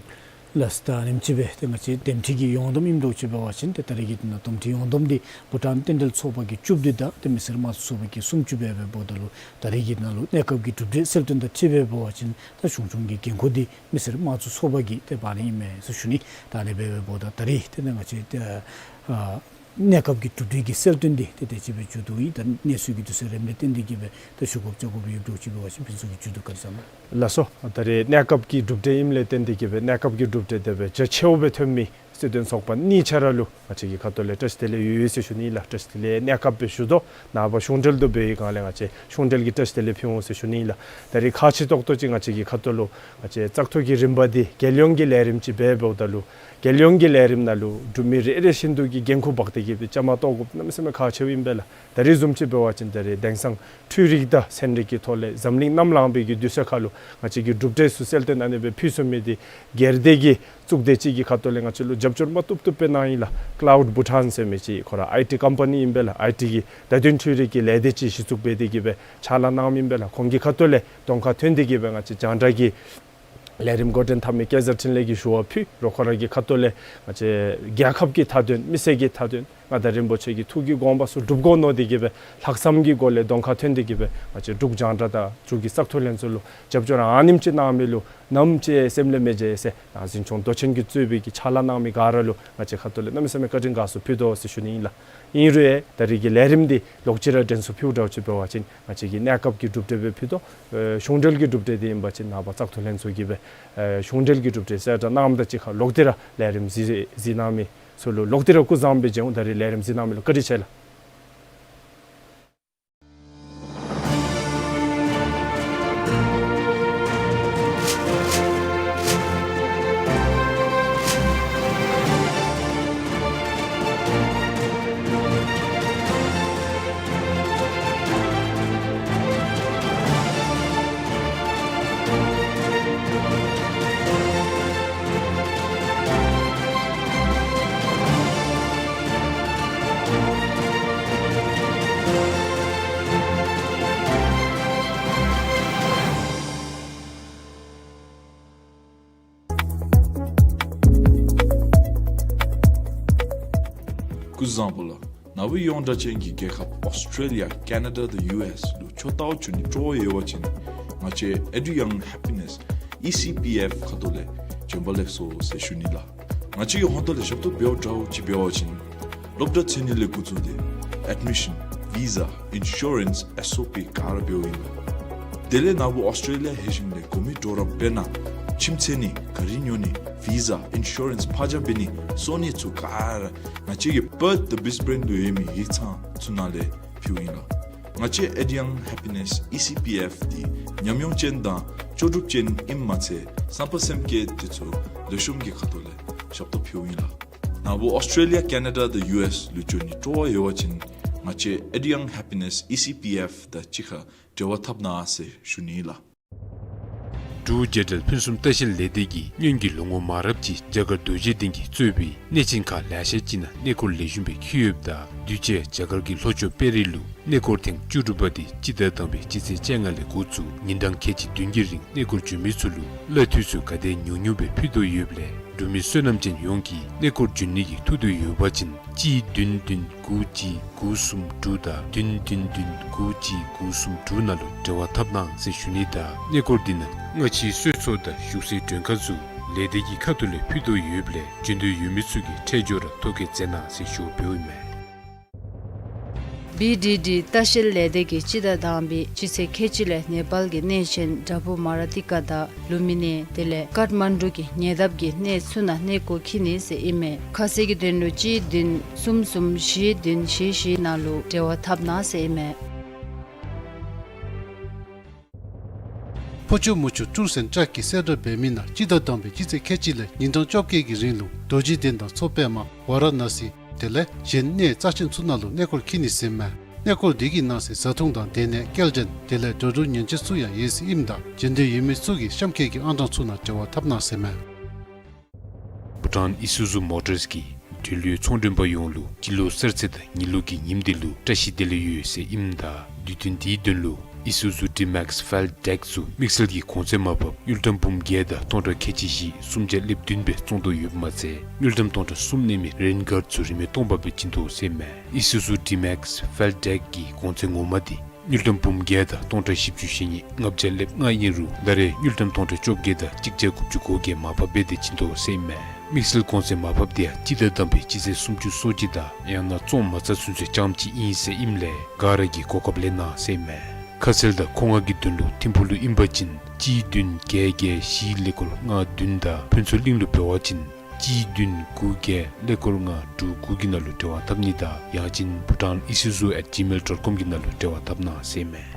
ལགས་སོ། ད་ཨ་ནེམ་ཅིག་སྦེ་ཏེ་ང་བཅས་འདེམས་ཁྲི་གི་ཡོངས་བསྡོམས་ཨིནམ་འདྲཝ་ཅིག་འབད་བ་ཅིན་ཏེ་ད་རེས་ཀྱི་ནང་འདེམས་ཁྲི་ཡོངས་བསྡོམས་འདི་བྷུ་ཊཱན་རྟེན་འབྲེལ་ཚོགས་པ་གིས་བཅུ་བདུན་དང་ཏེ་མི་སེར་དམངས་གཙོ་ཚོགས་པ་གིས་སུམ་ཅུ་འབད་བའི་འབདཝ་ད་ལུ་ད་རེས་ཀྱི་ནང་ལུ་གནས་སྐབས་ཀྱི་གྲུབ་འབྲས་གསལ་སྟོན་དང་འཁྲིལ་བའི་འབད་བ་ཅིན་ད་གཞུང་སྐྱོང་གི་འགན་ཁུར་འདི་མི་སེར་དམངས་གཙོ་ཚོགས་པ་གིས་ཏེ་འབག་ནི་ཨིན་མས་ཟེར་ཞུ་ནི། ད་ཨ་ནི་འབད་བའི་འབདཝ་ད་ད་རེས་ཏེ་ང་བཅས་ཏེ་ཨ་གནས་སྐབས་ཀྱི་གྲུབ་འབྲས་ཀྱི་གསལ་སྟོན་འདི་ཏེ་དེ་ཅིག་སྦེ་མཇུག་བསྡུ་ཡི། ད་གནས་ཚུལ་གྱི་དུས་ཚོད་རནམ་ལས་བརྟེན་ཏེ་གི་སྦེ་ཏེ་ཞུ་དགོཔ་བཅར་དགོཔ་ཡོདཔ་འདྲཝ་ཅིག་འབད་བ་ཅིན་ཕུན་ཚོགས་ཀྱིས་མཇུག་བསྡུ་ག་ར་གནང་། ལགས་སོ། ད་རེས་གནས་སྐབས་ཀྱི་གྲུབ་འབྲས་ཨིནམ་ལས་བརྟེན་ཏེ་གི་སྦེ་གནས་སྐབས་ཀྱི་གྲུབ་འབྲས་དེ་སྦེ་རྒྱ་ཆེཝ་སྦེ་ཐོན་མི་སྲིད་དོན་ཚོགས་པ་གཉིས་ཆ་ར་ལུ་ང་བཅས་ཀྱི་ཁ་ཐུག་ལས་བཀྲ་ཤིས་བདེ་ལེགས་ཡོད་ཡོད་ཟེར་ཞུ་ནི་ལགས། བཀྲ་ཤིས་བདེ་ལེགས་གནས་སྐབས་སྦེ་ཞུ་དོ། ནངས་པ་གཞུང་འབྲེལ་དུ་འབད་བའི་སྒང་ལས་ང་བཅས་གཞུང་འབྲེལ་གྱི་བཀྲ་ཤིས་བདེ་ལེགས་ཕུལ་འོང་ཟེར་ཞུ་ནི་ལགས། ད་རེས་ཁག་ཆེ་ཏོག་ཏོ་ཅིག་ང་བཅས་ཀྱི་ཁ་ཐུག་ལུ་ང་བཅས་བཙག་འཐུ་གི་རིམ་པ་འདི་རྒྱལ་ཡོངས་ཀྱི་ལས་རིམ་ཅིག་འབད་འབདཝ་ད་ལུ་རྒྱལ་ཡོངས་ཀྱི་ལས་རིམ་ནང་ལུ་འབྲུག་མི་རེ་རེ་བཞིན་དུ་གིས་འགན་ཁུར་འབག་སྟེ་གི་སྦེ་བཅའ་མར་གཏོགས་དགོཔ་གནམ་མེད་ས་མེད་ཁག་ཆེཝ་ཨིན་པས་ལགས། ད་རེས་བཟུམ་ཅིག་འབད་བ་ཅིན་ད་རེས་དེང་སང་འཕྲུལ་རིག་དང་ཚན་རིག་གི་ཐོག་ལས་འཛམ་གླིང་གནམ་ལངས་པའི་གི་དུས་ཚོད་ཁར་ལུ་ང་བཅས་ཀྱིས་གྲུབ་འབྲས་ཚུ་གསལ་སྟོན་ཨ་ནི་སྦེ་ཕུལ་ཚུགས་མི་འདི་སྒེར་སྡེ་གི་ གཙུག་སྡེ་ཅིག་གི་ཁ་ཐུག་ལས་ང་བཅས་ལུ་རྒྱབ་སྐྱོར་མ་བཏུབ་བཏུབ་སྦེ་གནང་ཡི་ལགས། Cloud Bhutan ཟེར་མི་ཅིག་ཁོ་ར་ཨའི་ཊི་ཀམ་པ་ནི་ཨིན་པས་ལགས། ཨའི་ཊི་གི་བརྡ་དོན་འཕྲུལ་རིག་གི་ལས་སྡེ་ཅིག་གཞི་བཙུགས་འབད་དེ་གིས་སྦེ་ཕྱག་ལཱ་གནངམ་ཨིན་པས་ལགས། ཁོང་གི་ཁ་ཐུག་ལས་གདོང་ཁར་ཐོན་ཏེ་གིས་སྦེ་ང་བཅས་རྒྱང་བསྒྲགས་ཀྱི་ལས་རིམ་འགོ་འདྲེན་འཐབ་མི་སྐལ་བཟང་འཕྲིན་ལས་ཀྱིས་ཞུ་བ་ཕུལ་རུང་ཁོ་ར་གི་ཁ་ཐུག་ལས་ང་བཅས་རྒྱལ་ཁབ་ཀྱི་མཐའ་དོན་མི་སེར་གྱི་མཐའ་དོན་མངའ་བདག་རིན་པོ་ཆེ་གི་ཐུགས་ཀྱི་དགོངས་པ་ཚུ་སྒྲུབ་དགོ་མནོ་སྟེ་གིས་སྦེ་ལྷག་བསམ་གྱི་སྒོ་ལས་གདོང་ཁར་ཐོན་ཏེ་གིས་སྦེ་ང་བཅས་འབྲུག་རྒྱང་བསྒྲགས་དང་འབྲུག་གི་བཙག་འཐུ་ལྷན་ཚོགས་ལུ་རྒྱབ་སྐྱོར་ཨ་ནེམ་ཅིག་གནང་མི་ལུ་ནམ་ཅིག་སེམས་ལས་མི་བརྗེད་ཟེར་ད་འཛིན་སྐྱོང་མདོ་ཆེན་གྱིས་གཙོས་པའི་གི་ཕྱག་ལཱ་གནང་མི་ག་ར་ལུ་ང་བཅས་ཁ་ཐུག་ལས་གནམ་མེད་ས་མེད་བཀའ་དྲིན་དགའ་ཚོར་ཕུལ་དོ་ཟེར་ཞུ་ནི་ཨིན་ལགས། ཨིན་རུང་ཡང་ད་རིས་ཀྱི་ལས་རིམ་འདི་ལོག་ཅི་ར་དྲན་གསོ་ཕུལཝ་འདྲཝ་ཅིག་འབད་བ་ཅིན་ང་བཅས་ཀྱིས་གནས་སྐབས་ཀྱི་གྲུབ་འབྲས་སྦེ་ཕུལ་དོ། ཨེ་གཞུང་འབྲེལ་གྱི་གྲུབ་འབྲས་འདི་ཨིན་པ་ཅིན་ནངས་པ་བཙག་འཐུ་ལྷན་ཚོགས་ཀྱིས་སྦེ་ཨེ་གཞུང་འབྲེལ་གྱི་གྲུབ་འབྲས་གསལ་བསྒྲགས་གནངམ་དང་གཅིག་ཁར་ལོག་སྟེ་ར་ལས་རིམ་གཟིགས་གཟིགས་གནང་མི་ཚུ་ལུ་ལོག་སྟེ་ར་སྐུ་གཟུགས་བཟང་པོ་སྦེ་མཇལ་འོང་། ད་རིས་ལས་རིམ་གཟིགས་གནང་མི་ལུ་བཀའ་དྲིན་ཆེ་ལགས། སྐུ་གཟུགས་བཟང་པོ་ལགས། ནཱ་བུ་ཡོངས་གྲགས་ཅན་གྱི་རྒྱལ་ཁབ་ཨོསི་ཊྲེ་ལི་ཡ་ཀེ་ན་ཌ་དང་ཡུ་ཨེསི་ལུ་ཆོས་ལྟ་བར་འགྱོ་ནི་སྤྲོ་བ་ཡོད་པ་ཅིན་ང་བཅས་ཨེ་ཌི་ཡང་ཧེ་པི་ནེསི་ཨི་སི་པི་ཨེཕ་ཁ་ཐུག་ལས་བྱོན་པ་ལེགས་སོ་ཟེར་ཞུ་ནི་ལགས། ང་བཅས་ཀྱི་ཧོངས་ཏོ་ལས་ཞབས་ཏོག་འབདཝ་འདྲཝ་ཅིག་འབད་བ་ཅིན་སློབ་གྲྭ་ཚུད་ནི་ལས་འགོ་བཙུགས་ཏེ་ཨེཌ་མི་ཤཱན་བི་ཟ་ཨིན་ཤུ་རེནསི་ཨེསི་ཨོ་པི་ག་ར་འབདཝ་ཨིན་ལགས། དེ་ལས་ནཱ་བུ་ཨོསི་ཊྲེ་ལི་ཡ་ལྷོད་ཞིནམ་ལས་གོ་མི་གྲོགས་རམ་དཔེར་ན་ཁྱིམ་ཚད་ནི་ག་རི་ཉོ་ནི་བི་ཟ་ཨིན་ཤུ་རེནསི་ཕར་འགྱངས་འབད་ནི་སོ་ནི་ཚུ་ག་ར་ང་བཅས་ཀྱི་པརཐ་དང་བི་སི་བན་ལུ་ཡོད་མི་ཡིག་ཚང་ཚུ་ནང་ལས་ཕུལཝ་ཨིན་ལགས། ང་བཅས་ཨེ་ཌི་ཡང་ཧེ་པི་ནེསི་ཨི་སི་པི་ཨེཕ་འདི་ཉམས་མྱོང་ཅན་དང་ལྕོགས་གྲུབ་ཅན་ཨིནམ་མ་ཚད་བསམ་པ་སེམས་བསྐྱེད་འདི་ཚུ་ལེགས་ཤོམ་གྱི་ཁ་ཐུག་ལས་ཞབས་ཏོག་ཕུལཝ་ཨིན་ལགས། ནཱ་བུ་ཨོསི་ཊྲེ་ལི་ཡ་ཀེ་ན་ཌ་དང་ཡུ་ཨེསི་ལུ་འགྱོ་ནི་སྤྲོ་བ་ཡོད་པ་ཅིན་ང་བཅས་ཨེ་ཌི་ཡང་ཧེ་པི་ནེསི་ཨི་སི་པི་ཨེཕ་དང་གཅིག་ཁར་འབྲེལ་བ་འཐབ་གནང་ཟེར་ཞུ་ནི་ལགས། འབྲུག་རྒྱལ་ཕྲན་ཕུན་སུམ་ལྟ་བཤལ་ལས་སྡེ་གིས་སྔོན་གྱི་ལོ་ངོ་མང་རབས་ཅིག་རྒྱ་གར་རྡོ་རྗེ་གདན་གྱིས་གཙོས་པའི་གནས་ཆེན་ཁག་ལེ་ཤ་ཅིག་ནང་གནས་སྐོར་ལེགས་ཤོམ་སྦེ་འཁྱིད་ཡོདཔ་ད་དུས་ཅི་རྒྱ་གར་གྱི་ལྷོ་ཕྱོགས་དཔལ་རི་ལུ་གནས་སྐོར་ཐེངས་བཅུ་དྲུག་པ་དེ་སྤྱི་ཟླ་དང་པའི་སྤྱི་ཚེས་བཅོ་ལྔ་ལས་འགོ་བཙུགས་ཉིན་གྲངས་ཁལ་གཅིག་བདུན་གྱི་རིང་གནས་སྐོར་འབྱོན་མི་ཚུ་ལུ་གླ་འཐུས་ཚུ་ག་དེ་ཉུང་ཉུང་སྦེ་ཕུལ་དོ་ཡོདཔ་ལས་འབྲུག་མི་བསོད་ནམས་ཅན་ཡོངས་ཀྱིས་གནས་སྐོར་འབྱོན་ནི་གི་ཐུགས་འདོད་ཡོད་པ་ཅིན་གཅིག་བདུན་བདུན་དགུ་གཅིག་དགུ་གསུམ་དྲུག་དང་བདུན་བདུན་བདུན་དགུ་གཅིག་དགུ་གསུམ་དྲུག་ནང་ལུ་འབྲེལ་བ་འཐབ་གནང་ཟེར་ཞུ་ནི་དང་གནས་སྐོར་འདི་ནང་སྔ་ཕྱིའི་གསོལ་ཚོགས་དང་བཞུགས་སའི་མགྲོན་ཁང་ཚུ་ལས་སྡེ་གི་ཁ་ཐུག་ལས་ཕུལ་དོ་ཡོདཔ་ལས་འབྱོན་འདོད་ཡོད་མི་ཚུ་གིས་འཕྲལ་མགྱོགས་ར་ཐོ་བཀོད་མཛད་གནང་ཟེར་ཞུ་བ་འབདཝ་ཨིན་མས། བི་ཌི་ཌི་ལྟ་བཤལ་ལས་སྡེ་གིས་སྤྱི་ཟླ་དང་པའི་སྤྱི་ཚེས་ཁལ་གཅིག་ལས་ནེ་པཱལ་གྱི་གནས་ཆེན་བྲག་ཕུག་མ་ར་ཏི་ཀ་དང་ལུམ་བི་ནི་དེ་ལས་ཀཏ་མན་ཌུ་གི་ཉེ་འདབས་ཀྱི་གནས་ཚུ་ནང་གནས་སྐོར་འཁྱིད་ནི་ཟེར་ཨིན་མས། ཁ་གསལ་གྱི་དོན་ལུ་གཅིག་བདུན་གསུམ་གསུམ་བཞི་བདུན་བཞི་བཞི་ནང་ལུ་འབྲེལ་བ་འཐབ་གནང་ཟེར་ཨིན་མས། ཕོ་ཆུ་མོ་ཆུ་ཀྲུར་སེང་ཊྲེཀ་གི་གསལ་བསྒྲགས་འབད་མི་ནང་སྤྱི་ཟླ་དང་པའི་སྤྱི་ཚེས་ཁལ་གཅིག་ལས་ཉིན་གྲངས་བཅོ་བརྒྱད་ཀྱི་རིང་ལུ་རྡོ་རྗེ་གདན་དང་མཚོ་པདྨ་ཝཱ་ར་ཎ་སི་དེ་ལས་གཞན་གནས་རྩ་ཆེན་ཚུ་ནང་ལུ་གནས་སྐོར་འཁྱིད་ནི་ཟེར་ཨིན་མས། གནས་སྐོར་འདི་གི་ནང་གསེས་བཟའ་འཐུང་དང་སྡོད་གནས་སྐྱེལ་འདྲེན་དེ་ལས་འགྲོ་འགྲུལ་ཉེན་བཅོལ་ཚུ་ཡང་ཡོད་ཟེར་ཨིནམ་ད་འབྱོན་འདོད་ཡོད་མི་ཚུ་གིས་གཤམ་འཁོད་ཀྱི་ཨང་གྲངས་ཚུ་ནང་འབྲེལ་བ་འཐབ་གནང་ཟེར་ཨིན་མས། བྷུ་ཊཱན་ཨི་སུ་ཛུ་མོ་ཊརསི་གིས་འགྲུལ་ཡོད་ཚོང་མགྲོན་པ་ཡོངས་ལུ་སྤྱི་ལོ་གསར་ཚེས་དང་ཉི་ལུགས་ཀྱི་ཉིནམ་འདི་ལུ་བཀྲ་ཤིས་བདེ་ལེགས་ཡོད་ཟེར་ཨིནམ་ད་དུས་སྟོན་འདིའི་དོན་ལུ་ཨི་སུ་ཛུ་ཌི་མེགསི་ཕེལ་ཌེཀ་ཚུ་དམིགས་བསལ་གྱི་གོང་ཚད་མར་ཕབ་དངུལ་ཀྲམ་འབུམ་བརྒྱད་དང་སྟོང་ཕྲག་ཁལ་གཅིག་བཞི་སུམ་བརྒྱ་ལེབ་བདུན་སྦེ་བཙོང་དོ་ཡོདཔ་མ་ཚད་དངུལ་ཀྲམ་སྟོང་ཕྲག་གསུམ་གནས་མི་རེན་གཱརཌ་ཚུ་རིན་མེད་སྟོང་པ་སྦེ་བྱིན་དོ་ཟེར་ཨིན་མས། ཨི་སུ་ཛུ་ཌི་མེགསི་ཕེལ་ཌེཀ་གི་གོང་ཚད་ངོ་མ་འདི་དངུལ་ཀྲམ་འབུམ་བརྒྱད་དང་སྟོང་ཕྲག་བཞི་བཅུ་ཞེ་གཉིས་ལྔ་བརྒྱ་ལེབ་ལྔ་ཨིན་རུང་ད་རེས་དངུལ་ཀྲམ་སྟོང་ཕྲག་བཅོ་བརྒྱད་དང་གཅིག་བརྒྱ་དགུ་བཅུ་གོ་བརྒྱད་མར་ཕབ་འབད་དེ་བྱིན་དོ་ཟེར་ཨིན་མས། དམིགས་བསལ་གོང་ཚད་མར་ཕབ་འདི་ཡང་སྤྱི་ཟླ་དང་པའི་སྤྱི་ཚེས་སུམ་ཅུ་སོ་གཅིག་དང་ཡང་ན་བཙོང་མ་ཚར་ཚུན་ཚོད་རྐྱངམ་ཅིག་ཨིན་ཟེར་ཨིནམ་ལས་ག་ར་གིས་གོ་སྐབས་ལེན་གནང་ཟེར་ཨིན་མས། ཁ་གསལ་དང་མཁོ་མངགས་ཀྱི་དོན་ལུ་ཐིམ་ཕུག་ལུ་ཨིན་པ་ཅིན་གཅིག་བདུན་བརྒྱད་བརྒྱད་བཞི་ཀླད་ཀོར་ལྔ་བདུན་དང་ཕུན་ཚོགས་གླིང་ལུ་འབད་བ་ཅིན་གཅིག་བདུན་དགུ་བརྒྱད་ཀླད་ཀོར་ལྔ་དྲུག་དགུ་གི་ནང་ལུ་འབྲེལ་བ་འཐབ་ནི་དང་ཡང་ཅིན་bhutanisuzu at gmail dot com གི་ནང་ལུ་འབྲེལ་བ་འཐབ་གནང་ཟེར་ཨིན་མས།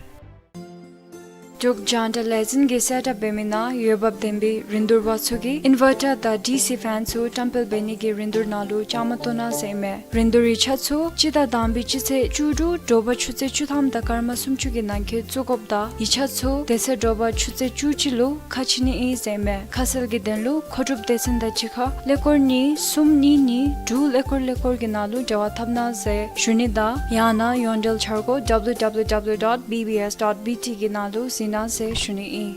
འབྲུག་རྒྱང་བསྒྲགས་ལས་འཛིན་གྱིས་གསལ་བསྒྲགས་འབད་མི་ནང་འོས་འབབ་ལྡན་པའི་རིན་བསྡུར་པ་ཚུ་གིས་ཨིན་ཝར་ཊར་དང་ཌི་སི་ཕེན་ཚུ་བཀྲམ་སྤེལ་འབད་ནི་གི་རིན་བསྡུར་ནང་ལུ་བཅའ་མར་གཏོགས་གནང་ཟེར་ཨིན་མས། རིན་བསྡུར་ཡིག་ཆ་ཚུ་སྤྱི་ཟླ་དང་པའི་སྤྱི་ཚེས་བཅུ་དྲུག་དྲོ་པ་ཆུ་ཚོད་བཅུ་ཐམ་དང་སྐར་མ་སུམ་ཅུ་གི་ནང་འཁོད་བཙུགས་དགོཔ་དང་ཡིག་ཆ་ཚུ་དེ་ཚེ་དྲོ་པ་ཆུ་ཚོད་བཅུ་གཅིག་ལུ་ཁ་ཕྱེ་ནི་ཨིན་ཟེར་ཨིན་མས། ཁ་གསལ་གྱི་དོན་ལུ་མཁོ་སྒྲུབ་སྡེ་ཚན་དང་གཅིག་ཁར་ཀླད་ཀོར་གཉིས་གསུམ་གཉིས་གཉིས་དྲུག་ཀླད་ཀོར་ཀླད་ཀོར་གྱི་ནང་ལུ་འབྲེལ་བ་འཐབ་གནང་ཟེར་ཞུ་ནི་དང་ཡང་ན་ཡོངས་འབྲེལ་འཆར་སྒོ་W W W dot B B S dot B T གི་ནང་ལུ་གཟིགས་གནང་ཟེར་ཞུ་ནི་ཨིན།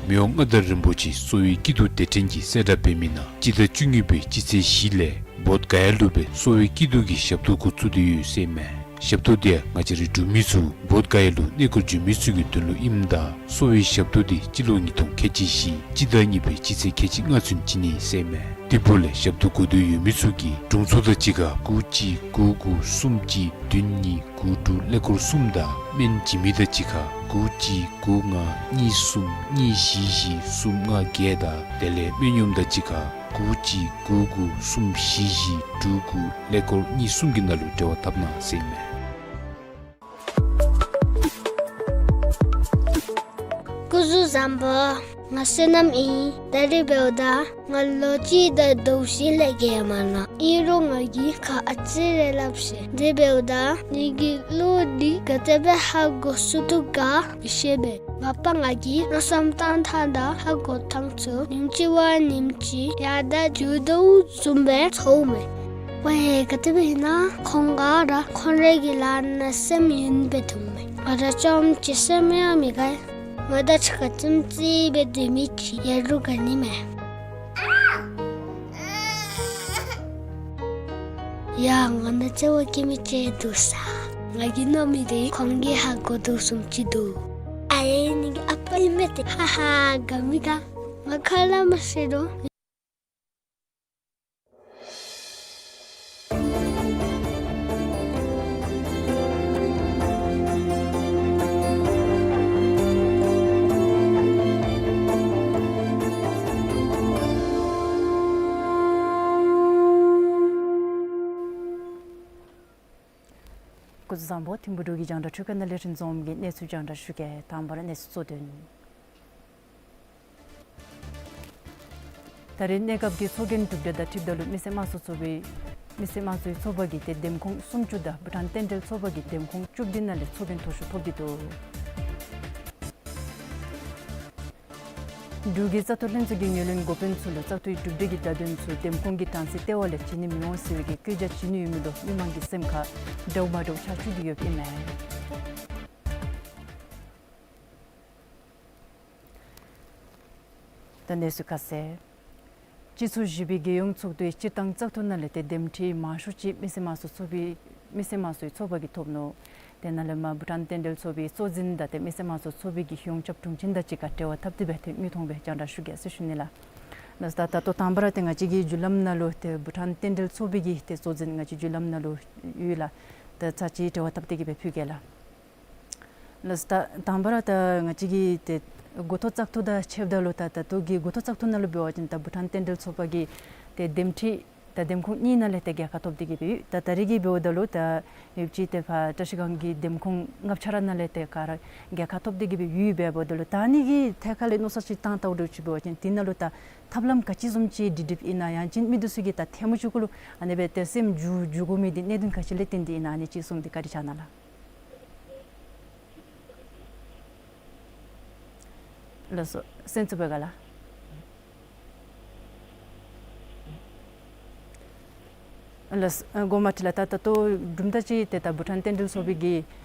མི་དབང་མངའ་བདག་རིན་པོ་ཆེ་གསོ་བའི་སྐྱིད་སྡུག་སྡེ་ཕྲན་གྱིས་གསལ་བསྒྲགས་འབད་མི་ནང་སྤྱི་ཟླ་བཅུ་གཉིས་པའི་སྤྱི་ཚེས་བཞི་ལས་བོདྷ་ག་ཡ་ལུ་སྦེ་གསོ་བའི་སྐྱིད་སྡུག་གི་ཞབས་ཏོག་འགོ་བཙུགས་ཏེ་ཡོད་ཟེར་ཨིན་མས། ཞབས་ཏོག་དེ་ཡང་ང་བཅས་རའི་འབྲུག་མི་ཚུ་བོདྷ་ག་ཡ་ལུ་གནས་སྐོར་འབྱོན་མི་ཚུ་གི་དོན་ལུ་ཨིནམ་ད་གསོ་བའི་ཞབས་ཏོག་དེ་སྤྱི་ལོ་ཉིས་སྟོང་ཁལ་གཅིག་བཞི་སྤྱི་ཟླ་གཉིས་པའི་སྤྱི་ཚེས་ཁལ་གཅིག་ལྔ་ཚུན་བྱིན་ནི་ཟེར་ཨིན་མས། དེ་འབདཝ་ལས་ཞབས་ཏོག་དགོ་འདོད་ཡོད་མི་ཚུ་གིས་དྲུང་འཚོ་དང་གཅིག་ཁར་དགུ་གཅིག་དགུ་དགུ་གསུམ་གཅིག་བདུན་གཉིས་དགུ་དྲུག་ཀླད་ཀོར་གསུམ་དང་སྨན་བྱིན་མི་དང་གཅིག་ཁར་དགུ་གཅིག་དགུ་ལྔ་གཉིས་གསུམ་གཉིས་བཞི་བཞི་གསུམ་ལྔ་བརྒྱད་དང་དེ་ལས་སྨན་གཡོགམ་དང་གཅིག་ཁར་དགུ་གཅིག་དགུ་དགུ་གསུམ་བཞི་བཞི་དྲུག་དགུ་ཀླད་ཀོར་གཉིས་གསུམ་གྱི་ནང་ལུ་འབྲེལ་བ་འཐབ་གནང་ཟེར་ཨིན་མས། སྐུ་གཟུགས་བཟང་པོ། ང་བསོད་ནམས་ཨིན། ད་རིས་འབདཝ་ད་ང་ལོ་གཅིག་དང་ཟླཝ་བཞི་ལས་བརྒལ་མ་ནུག། ཨིན་རུང་ང་གིས་ཁ་ཨ་ཙི་རེ་སླབ་ཤེས། དེ་འབདཝ་ད་ངེ་གི་བློ་འདི་ག་དེ་སྦེ་ཧ་གོ་ཚུགས་དོ་ག་མི་ཤེས་པས། མ་པ་ང་གིས་མནོ་བསམ་བཏང་ཐངས་དང་ཧ་གོ་ཐངས་ཚུ་ཉིནམ་གཅིག་བ་ཉིནམ་གཅིག་ཡར་དང་ཚུར་དོ་བཟུམ་སྦེ་ཚོརཝ་མས། ཝའེ་ག་དེ་སྦེ་ཨིན་ན་ཁོང་ག་ར་ཁོང་རའི་གི་ལཱ་ནང་སེམས་ཡེངས་སྦེ་འདུག་མས། ང་ར་ཅམ་ཅིག་སེམས་ཡང་མི་དགའ། ང་དང་གཅིག་ཁར་ཙིམ་ཙིག་སྦེ་སྡོད་མི་ཅིག་ཡོད་རུང་དགའ་ནི་མས། ཡ་ང་ནང་བརྩེ་བ་བསྐྱེད་མི་ཅིག་འདུག་ས། ང་གིས་མནོ་མི་དེ་ཁོང་གིས་ཧ་གོ་དོ་བཟུམ་ཅིག་འདུག། ཨའེ་ངེ་གི་ཨ་པ་ཨིན་མས་ཏེ། ཧ་ཧ་དགའ་མི་དགའ། ང་ཁ་སླབ་མ་ཤེས་དོ། སྐུ་གཟུགས་བཟང་པོ། ཐིམ་ཕུག་འབྲུག་གི་རྒྱང་བསྒྲགས་འཕྲུལ་ཁང་ནང་ལས་རིན་འཛོམས་ཀྱིས་གནས་ཚུལ་རྒྱང་བསྒྲགས་ཞུ་གེ། དང་པ་ར་གནས་ཚུལ་གཙོ་དོན། ད་རེས་གནས་སྐབས་ཀྱི་ཚོགས་རྒྱན་གྲུབ་འབྲས་དང་འཁྲིལཝ་ད་ལུ་མི་སེར་དམངས་གཙོའི་ཚོགས་པའི་མི་སེར་དམངས་གཙོའི་ཚོགས་པ་གིས་ཏེ་འདེམས་ཁོངས་སུམ་ཅུ་དང་བྷུ་ཊཱན་རྟེན་འབྲེལ་ཚོགས་པ་གིས་འདེམས་ཁོངས་བཅུ་བདུན་ནང་ལས་ཚོགས་རྒྱན་མཐོ་ཤོས་ཐོབ་སྟེ་འདུག། འབྲུག་གི་བཙག་འཐུ་ལྷན་ཚོགས་ཀྱི་ངོས་ལེན་འགོ་དཔོན་ཚུ་ལུ་བཙག་འཐུའི་གྲུབ་འབྲས་ཀྱི་བརྡ་དོན་ཚུ་འདེམས་ཁོངས་ཀྱི་གྲངས་སུ་ལྟེ་བ་ལས་བྱིན་ནི་མི་འོང་ཟེར་བའི་གི་བཀོད་རྒྱ་བྱིན་ནི་ཡོད་མི་ལུ་མི་མང་གི་སེམས་ཁར་འདྲཝ་མ་འདྲཝ་ཆགས་བཅུག་སྟེ་ཡོདཔ་ཨིན་མས། ད་གནས་ཚུལ་ཁ་གསལ། སྤྱི་ཚོགས་བཞི་པའི་རྒྱལ་ཡོངས་ཚོགས་འདུའི་སྤྱིར་བཏང་བཙག་འཐུ་ནང་ལས་ཏེ་འདེམས་ཁྲི་མང་ཤོས་ཅིག་མི་སེར་དམངས་གཙོའི་ཚོགས་པའི་མི་སེར་དམངས་གཙོའི་ཚོགས་པ་གིས་ཐོབ་ནུག། ཏེ་ནཱ་ལས་མར་བྷུ་ཊཱན་རྟེན་འབྲེལ་ཚོགས་པའི་གཙོ་འཛིན་དང་ཏེ་མི་སེར་དམངས་གཙོའི་ཚོགས་པའི་གི་ཡོངས་ཁྱབ་དྲུང་ཆེན་དང་གཅིག་ཁར་འབྲེལ་བ་འཐབ་སྟེ་སྦེ་ཏེ་དངོས་མཐོང་སྦེ་རྒྱང་བསྒྲགས་ཞུ་གེ་ཟེར་ཞུ་ནི་ལགས། ལགས་སོ། ད་ད་ལྟོ་དང་པ་ར་ཏེ་ང་བཅས་ཀྱི་བརྒྱུད་ལམ་ནང་ལུ་ཏེ་བྷུ་ཊཱན་རྟེན་འབྲེལ་ཚོགས་པའི་གི་ཏེ་གཙོ་འཛིན་ང་བཅས་བརྒྱུད་ལམ་ནང་ལུ་ཡོད་ལགས། ད་ཚར་གཅིག་འབྲེལ་བ་འཐབ་སྟེ་གི་སྦེ་ཕུལ་གེ་ལགས། ལགས་སོ། ད་དང་པ་ར་ད་ང་བཅས་ཀྱི་ཏེ་འགོ་ཐོག་བཙག་འཐུ་དང་ཕྱདཔ་ད་ལུ་ད་ད་ལྟོ་གི་འགོ་ཐོག་བཙག་འཐུ་ནང་ལུ་འབད་བ་ཅིན་ད་བྷུ་ཊཱན་རྟེན་འབྲེལ་ཚོགས་པ་གིས་ཏེ་འདེམས་ཁྲི་ད་འདེམས་ཁོངས་གཉིས་ནང་ལས་ཏེ་རྒྱལ་ཁ་ཐོབ་སྟེ་གི་སྦེ་ཡོད། ད་ད་རེས་ཀྱི་འབདཝ་ད་ལུ་ད་ཡོདཔ་ཅིག་ཏེ་ཕར་བཀྲ་ཤིས་སྒང་གི་འདེམས་ཁོངས་ལྔ་ཆ་ར་ནང་ལས་ཏེ་ག་ར་རྒྱལ་ཁ་ཐོབ་སྟེ་གི་སྦེ་ཡོད་པས། འབདཝ་ད་ལུ་ད་ཨ་ནི་གི་ཐད་ཁ་ལས་མནོ་བསམ་ཅིག་བཏང་བལྟཝ་ད་ཅིག་འབད་བ་ཅིན་དེ་ནང་ལུ་ད་ཐབས་ལམ་ག་ཅི་བཟུམ་ཅིག་སྒྲིག་སྒྲིགཔ་ཨིན་ན་ཡང་ཅིན་མི་འདི་ཚུ་གིས་ད་ཐལ་མོ་ཅིག་གུ་ལུ་ཨ་ནི་སྦེ་ཏེ་སེམས་འགྱུར་འགྱུར་དགོ་མི་འདི་གནད་དོན་ག་ཅི་ལས་བརྟེན་ཏེ་ཨིན་ན། ཨ་ནི་ཅིག་གསུངས་ཏེ་བཀའ་དྲིན་བསྐྱང་གནང་ལགས། ལགས་སོ། གསན་ཚུགས་པས་ག་ལགས། ལགས་སོ། དགོངསམ་མ་ཁྲེལ་ལགས། ད་ད་ལྟོ་དུམ་གྲ་ཅིག་ཏེ་ད་བྷུ་ཊཱན་རྟེན་འབྲེལ་ཚོགས་པའི་གི་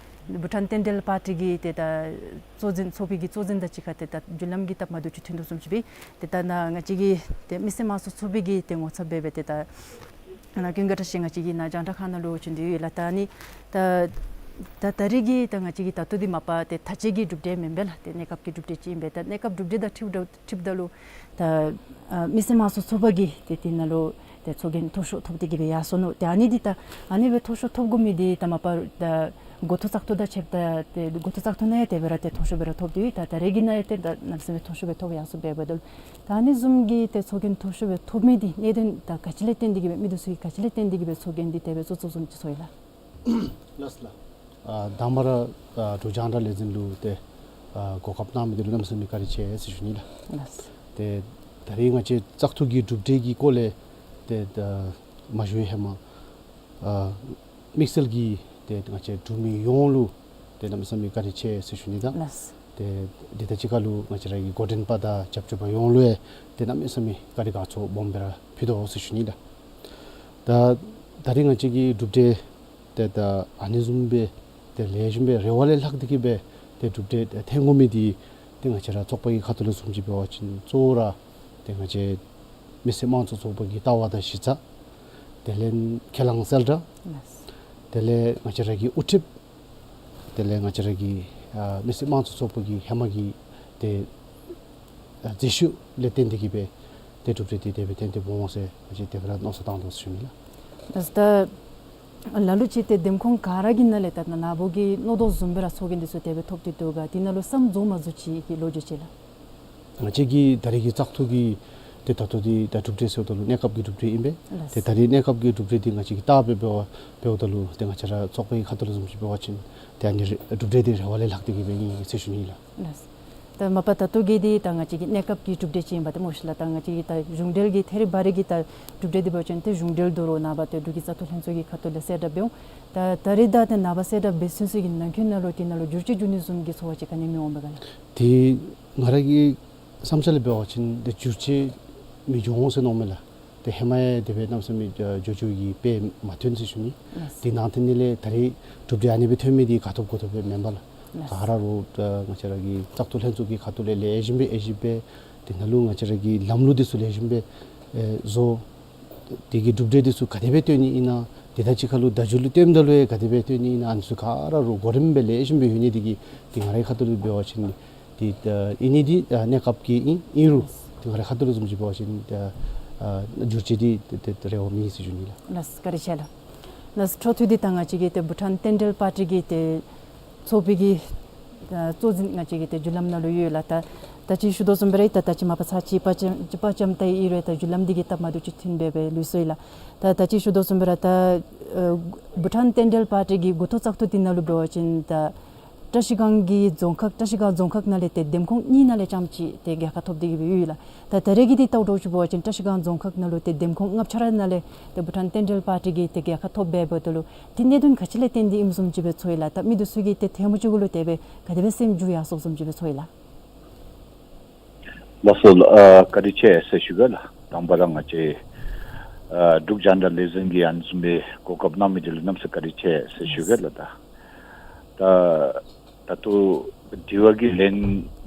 བྷུ་ཊཱན་རྟེན་འབྲེལ་པར་ཊི་གི་ཏེ་ད་གཙོ་འཛིན་ཚོགས་པའི་གི་གཙོ་འཛིན་དང་གཅིག་ཁར་ཏེ་ད་བརྒྱུད་ལམ་གྱི་སྟབས་མ་བདེཝ་ཅིག་ཐོན་དོ་བཟུམ་ཅིག་སྦེ་ཏེ་ད་ནཱ་ང་བཅས་ཀྱི་ཏེ་མི་སེར་དམངས་གཙོའི་ཚོགས་པའི་གི་ཏེ་ངོ་ཚབ་འབད་སྦེ་ཏེ་ད་ནཱ་ཀུན་དགའ་བཀྲ་ཤིས་ང་བཅས་ཀྱི་ནཱ་རྒྱང་བསྒྲགས་ཁང་ནང་ལུ་བྱོན་ཏེ་ཡོད་ལགས། ད་ཨ་ནི་ད་ད་ད་རེས་ཀྱི་ད་ང་བཅས་ཀྱི་ད་ལྟོ་འདི་མ་པ་ཏེ་ད་ཅི་གི་གྲུབ་འབྲས་མེན་པས་ལགས། ཏེ་གནས་སྐབས་ཀྱི་གྲུབ་འབྲས་ཅིག་ཨིན་པས། ད་གནས་སྐབས་གྲུབ་འབྲས་དང་འཁྲིལཝ་ད་འཁྲིལཝ་ད་ལུ་ད་ཨ་མི་སེར་དམངས་གཙོའི་ཚོགས་པ་གིས་ཏེ་དེ་ནང་ལུ་ཏེ་ཚོགས་རྒྱན་མཐོ་ཤོས་ཐོབ་སྟེ་གི་སྦེ་ཡར་སོ་ནུག། ཏེ་ཨ་ནི་འདི་ད་ཨ་ནི་སྦེ་མཐོ་ཤོས་ཐོབ་དགོ་མི་འདི་ད་མ་པ་ད་འགོ་ཐོག་བཙག་འཐུ་དང་ཕྱདཔ་ད་ཏེ་འགོ་ཐོག་བཙག་འཐུ་ནང་ཡང་དེ་སྦེ་ར་ཏེ་མཐོ་ཤོས་སྦེ་ར་ཐོབ་སྟེ་ཡོད། ད་ད་རེས་ཀྱི་ནང་ཡང་ཏེ་ད་གནམ་མེད་ས་མེད་མཐོ་ཤོས་སྦེ་ཐོབ་ཡར་སོ་འབདཝ་ད་ལུ་ད་ཨ་ནི་བཟུམ་གྱི་ཏེ་ཚོགས་རྒྱན་མཐོ་ཤོས་སྦེ་ཐོབ་མི་འདི་གནད་དོན་ད་ག་ཅི་ལས་བརྟེན་ཏེ་གི་སྦེ་མི་འདི་ཚུ་གིས་ག་ཅི་ལས་བརྟེན་ཏེ་གི་སྦེ་ཚོགས་རྒྱན་འདི་དེ་སྦེ་བཙུགས་བཙུགསཔ་བཟུམ་ཅིག་ཚོར་ཡི་ལགས། ལགས་སོ་ལགས། ཨ་དང་པ་ར་ཨ་འབྲུག་རྒྱང་བསྒྲགས་ལས་འཛིན་ལུ་ཏེ་ཨ་གོ་སྐབས་གནང་མི་འདི་ལུ་གནམ་མེད་ས་མེད་བཀའ་དྲིན་ཆེ་ཟེར་ཞུ་ནི་ལགས། ལགས། ཏེ་ད་རིས་ང་བཅས་བཙག་འཐུ་གི་གྲུབ་འབྲས་ཀྱི་སྐོར་ལས་ཏེ་ད་མ་ཞུ་བའི་ཧེ་མ་ཨ་དམིགས་བསལ་གྱིས་ཏེ་ང་བཅས་འབྲུག་མི་ཡོངས་ལུ་ཏེ་གནམ་མེད་ས་མེད་བཀའ་དྲིན་ཆེ་ཟེར་ཞུ་ནི་དང་། ལགས། ཏེ་འདི་དང་གཅིག་ཁར་ལུ་ང་བཅས་ར་གི་འགོ་འདྲེན་པ་དང་རྒྱབ་སྐྱོར་པ་ཡོངས་ལུ་ཡང་ཏེ་གནམ་མེད་ས་མེད་བཀའ་དྲིན་དགའ་ཚོར་སྦོམ་སྦེ་ར་ཕུལ་དོ་ཟེར་ཞུ་ནི་ལགས། ད་ད་རིས་ང་བཅས་ཀྱི་གྲུབ་འབྲས་ཏེ་ད་ཨ་ནི་བཟུམ་སྦེ་ཏེ་ལེགས་ཤོམ་སྦེ་རེ་བ་ལས་ལྷག་སྟེ་གི་སྦེ་ཏེ་གྲུབ་འབྲས་ཐོན་དགོ་མི་འདི་ཏེ་ང་བཅས་ར་ཚོགས་པ་གི་ཁ་ཐུག་ལས་བཟུམ་ཅིག་འབད་བ་ཅིན་གཙོ་བོ་ར་ཏེ་ང་བཅས་མི་སེར་དམངས་གཙོ་ཚོགས་པ་གི་ལྟ་བ་དང་གཞི་རྩ། དེ་ལས་ཁས་བླངས་གསལ་བསྒྲགས། དེ་ལས་ང་བཅས་ར་གི་དབུ་ཁྲིད། དེ་ལས་ང་བཅས་ར་གི་ཨ་མི་སེར་དམངས་གཙོ་ཚོགས་པ་གི་ཧེ་མ་གི་ཏེ་ཨ་རྩིས་ཞིབ་ལས་བརྟེན་ཏེ་གི་སྦེ་ཏེ་གྲུབ་འབྲས་འདི་དེ་སྦེ་ཐོན་ཏེ་འོང་ཟེར་ང་བཅས་དེ་སྦེ་ར་མནོ་བསམ་བཏང་དོ་ཟེར་ཞུ་ནི་ལགས། ད་ལ་ལུ་ཅིག་ཏེ་འདེམས་ཁོངས་ག་ར་གི་ནང་ལས་ད་ནཱ་ནཱ་བུ་གིས་མནོ་དོ་བཟུམ་སྦེ་ར་ཚོགས་རྒྱན་འདི་ཚུ་དེ་སྦེ་ཐོབ་སྟེ་འདུག་ག། དེ་ནང་ལུ་བསམ་རྫོགས་མ་རྫོགས་ཅིག་གི་ལོ་རྒྱུས་ཅིག་ལགས། ང་བཅས་ཀྱི་ད་རེས་ཀྱི་བཙག་འཐུ་གི་ཏེ་ད་ལྟོ་འདི་ད་གྲུབ་འབྲས་ཟེརཝ་ད་ལུ་གནས་སྐབས་ཀྱི་གྲུབ་འབྲས་ཨིན་པས། ལགས། ཏེ་ད་རེས་གནས་སྐབས་ཀྱི་གྲུབ་འབྲས་འདི་ང་བཅས་ཀྱིས་བལྟ་སྦེ་འབད་བ་འབདཝ་ད་ལུ་ཏེ་ང་བཅས་ར་ཚོགས་པའི་ཁ་ཐུག་ལས་བཟུམ་ཅིག་འབད་བ་ཅིན་ཏེ་ཨ་ནི་རེ་གྲུབ་འབྲས་འདི་རེ་བ་ལས་ལྷག་སྟེ་གི་སྦེ་ཨིན་ཟེར་ཞུ་ནི་ལགས། ལགས། ད་མ་པ་ད་ལྟོ་གི་འདི་ད་ང་བཅས་ཀྱི་གནས་སྐབས་ཀྱི་གྲུབ་འབྲས་ཅིག་ཨིན་པས། ཏེ་སྨོ་ཤིག་ལགས། ད་ང་བཅས་ཀྱི་ད་གཞུང་འབྲེལ་གྱི་ཐད་རི་བ་རི་གི་ད་གྲུབ་འབྲས་འདི་འབད་བ་ཅིན་ཏེ་གཞུང་འབྲེལ་དོ་རུང་ནངས་པ་ཏེ་འབྲུག་གི་བཙག་འཐུ་ལྷན་ཚོགས་ཀྱི་ཁ་ཐུག་ལས་གསལ་བསྒྲགས་འབད་འོང་། ད་ད་རེས་ད་ཏེ་ནངས་པ་གསལ་བསྒྲགས་འབད་ཚུན་ཚོད་ཀྱི་ནང་འཁོད་ནང་ལུ་དེ་ནང་ལུ་འགྱུར་བཅོས་འགྱོ་ནི་བཟུམ་གྱི་ཚོར་བ་ཅིག་ག་ནི་མི་འོང་པས་ག་ལགས། ཏེ་ང་ར་གི་བསམ་འཆར་ལས་འབད་བ་ཅིན་ཏེ་འགྱུར་བཅོས་མི་འགྱོ་འོང་ཟེར་མནོཝ་མས་ལགས། ཏེ་ཧེ་མ་ཡང་དེ་སྦེ་གནམ་མེད་ས་མེད་འགྱུར་བཅོས་ཀྱི་དཔེ་མ་ཐོན་ཟེར་ཞུ་ནི། ལགས། དེ་ནང་ཐོན་ནི་ལས་ད་རེས་གྲུབ་འབྲས་ཨ་ནི་སྦེ་ཐོན་མི་འདི་ག་ཐོབ་གོ་ཐོབ་སྦེ་མེན་པས་ལགས། ལགས། ག་ར་རུང་ང་བཅས་ར་གི་བཙག་འཐུ་ལྷན་ཚོགས་ཀྱི་ཁ་ཐུག་ལས་ལེགས་ཤོམ་སྦེ་དབྱེ་ཞིབ་འབད། དེ་ནང་ལུ་ང་བཅས་ར་གི་ལམ་ལུགས་འདི་ཚུ་ལེགས་ཤོམ་སྦེ་ཨེ་བཟོ། དེ་གི་གྲུབ་འབྲས་འདི་ཚུ་ག་དེ་སྦེ་སྟོན་ནི་ཨིན་ན། དེ་དང་གཅིག་ཁར་ལུ་བརྡ་བརྒྱུད་ལུ་སྟོནམ་ད་ལུ་ཡང་ག་དེ་སྦེ་སྟོན་ནི་ཨིན་ན། ཨ་ནི་ཚུ་ག་ར་རུང་གོ་རིམ་སྦེ་ལེགས་ཤོམ་སྦེ་ཡོད་ནི་འདི་གིས་ཏེ་ང་རའི་ཁ་ཐུག་ལུ་འབད་བ་ཅིན་འདི་ཨ་ཨིན་ནི་འདི་ཨ་གནས་སྐབས་ཀྱི་ཨིན་ཨིན་རུང་ཏེ་ང་རའི་ཁ་ཐུག་ལུ་བཟུམ་ཅིག་འབད་བ་ཅིན་ཨ་ཨ་འགྱུར་བཅོས་འདི་ཏེ་ཏེ་རེ་བ་མེད་ཟེར་ཞུ་ནི་ལགས། ལགས། བཀའ་དྲིན་ཆེ་ལགས། ལགས། འཕྲོ་མཐུད་དེ་ད་ང་བཅས་ཀྱི་ཏེ་བྷུ་ཊཱན་བསྟན་འབྲེལ་པར་ཊི་གི་ཏེ་ཚོགས་པའི་གི་ཨ་གཙོ་འཛིན་ང་བཅས་ཀྱི་ཏེ་བརྒྱུད་ལམ་ནང་ལུ་ཡོད་ལགས། ད་ད་ཅི་ཞུ་དོ་བཟུམ་སྦེ་ར་ད་ད་ཅི་མ་པ་ཚར་གཅིག་པ་ཅམ་གཅིག་པ་ཅམ་ད་ཨིན་རུང་ད་བརྒྱུད་ལམ་འདི་གིས་སྟབས་མ་བདེཝ་ཅིག་ཐོན་སྦེ་སྦེ་ལུས་སོ་ཡི་ལགས། ད་ད་ཅི་ཞུ་དོ་བཟུམ་སྦེ་ར་ད་ཨ་བྷུ་ཊཱན་བསྟན་འབྲེལ་པར་ཊི་གི་འགོ་ཐོག་བཙག་འཐུ་འདི་ནང་ལུ་འབད་བ་ཅིན་ད་བཀྲ་ཤིས་སྒང་གི་རྫོང་ཁག་བཀྲ་ཤིས་སྒང་རྫོང་ཁག་ནང་ལས་ཏེ་འདེམས་ཁོངས་གཉིས་ནང་ལས་རྐྱངམ་ཅིག་ཏེ་རྒྱལ་ཁ་ཐོབ་སྟེ་གི་སྦེ་ཡོད་ལགས། ད་ད་རེས་ཀྱི་འདི་ལྟཝ་ད་ཞུ་བ་ཅིན་བཀྲ་ཤིས་སྒང་རྫོང་ཁག་ནང་ལུ་ཏེ་འདེམས་ཁོངས་ལྔ་ཆ་ར་ནང་ལས་ཏེ་བྷུ་ཊཱན་བསྟན་འབྲེལ་པར་ཊི་གིས་ཏེ་རྒྱལ་ཁ་ཐོབ་སྦེ་འབདཝ་ད་ལུ་ཏེ་གནད་དོན་ག་ཅི་ལས་བརྟེན་ཏེ་ཨིནམ་བཟུམ་ཅིག་སྦེ་ཚོར་ཡི་ལགས། ད་མི་འདི་ཚུ་གིས་ཏེ་ཐལ་མོ་ཅིག་གུ་ལུ་དེ་སྦེ་ག་དེ་སྦེ་སེམས་འགྱུར་ཡར་སོངམ་བཟུམ་ཅིག་སྦེ་ཚོར་ཡི་ལགས། ལགས་སོ་ལགས། ཨ་བཀའ་དྲིན་ཆེ་ཟེར་ཞུ་གེ་ལགས། དང་པ་ར་ང་བཅས་ཨ་འབྲུག་རྒྱང་བསྒྲགས་ལས་འཛིན་གྱིས་ཨ་ནི་བཟུམ་སྦེ་གོ་སྐབས་གནང་མི་འདི་ལུ་གནམ་མེད་ས་མེད་བཀའ་དྲིན་ཆེ་ཟེར་ཞུ་གེ་ལགས། ད་ད་ད་ལྟོ་དྲི་བ་གི་ལན་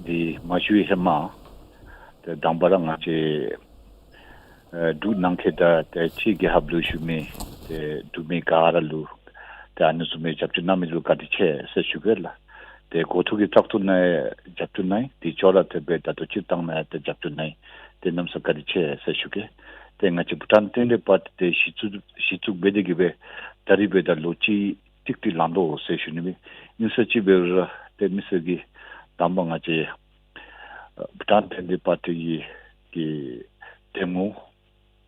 འདི་མ་ཞུ་བའི་ཧེ་མ་ཏེ་དང་པ་ར་ང་བཅས་ཨ་འབྲུག་ནང་འཁོད་དང་ཏེ་ཕྱི་རྒྱལ་ཁབ་ལུ་བཞུགས་མི་ཏེ་འབྲུག་མི་ག་ར་ལུ་ཏེ་ཨ་ནི་བཟུམ་མའི་རྒྱབ་སྐྱོར་གནང་མི་ལུ་བཀའ་དྲིན་ཆེ་ཟེར་ཞུ་གེ་ལགས། ཏེ་འགོ་ཐོག་གི་བཙག་འཐུ་ནང་རྒྱབ་སྐྱོར་གནང་ཡི། དེ་ཅོག་ར་འཐདཔ་སྦེ་ད་ལྟོ་སྤྱིར་བཏང་ནང་ཡང་ཏེ་རྒྱབ་སྐྱོར་གནང་ཡི། ཏེ་གནམ་མེད་ས་མེད་བཀའ་དྲིན་ཆེ་ཟེར་ཞུ་གེ། ཏེ་ང་བཅས་བྷུ་ཊཱན་བསྟན་འབྲེལ་པར་ཊི་ཏེ་གཞི་བཙུགས་གཞི་བཙུགས་འབད་དེ་གི་སྦེ་ད་རིས་འབདཝ་ད་ལོ་གཅིག་ཏིག་ཏིག་ལང་དོ་ཟེར་ཞུ་ནི་སྦེ། ཨིན་ས་ཅིག་འབད་རུང་ར་ཏེ་མི་སེར་གྱིས་དང་པ་ང་བཅས་ཨ་བྷུ་ཊཱན་བསྟན་འབྲེལ་པར་ཊི་གི་གི་འདེམས་ངོ་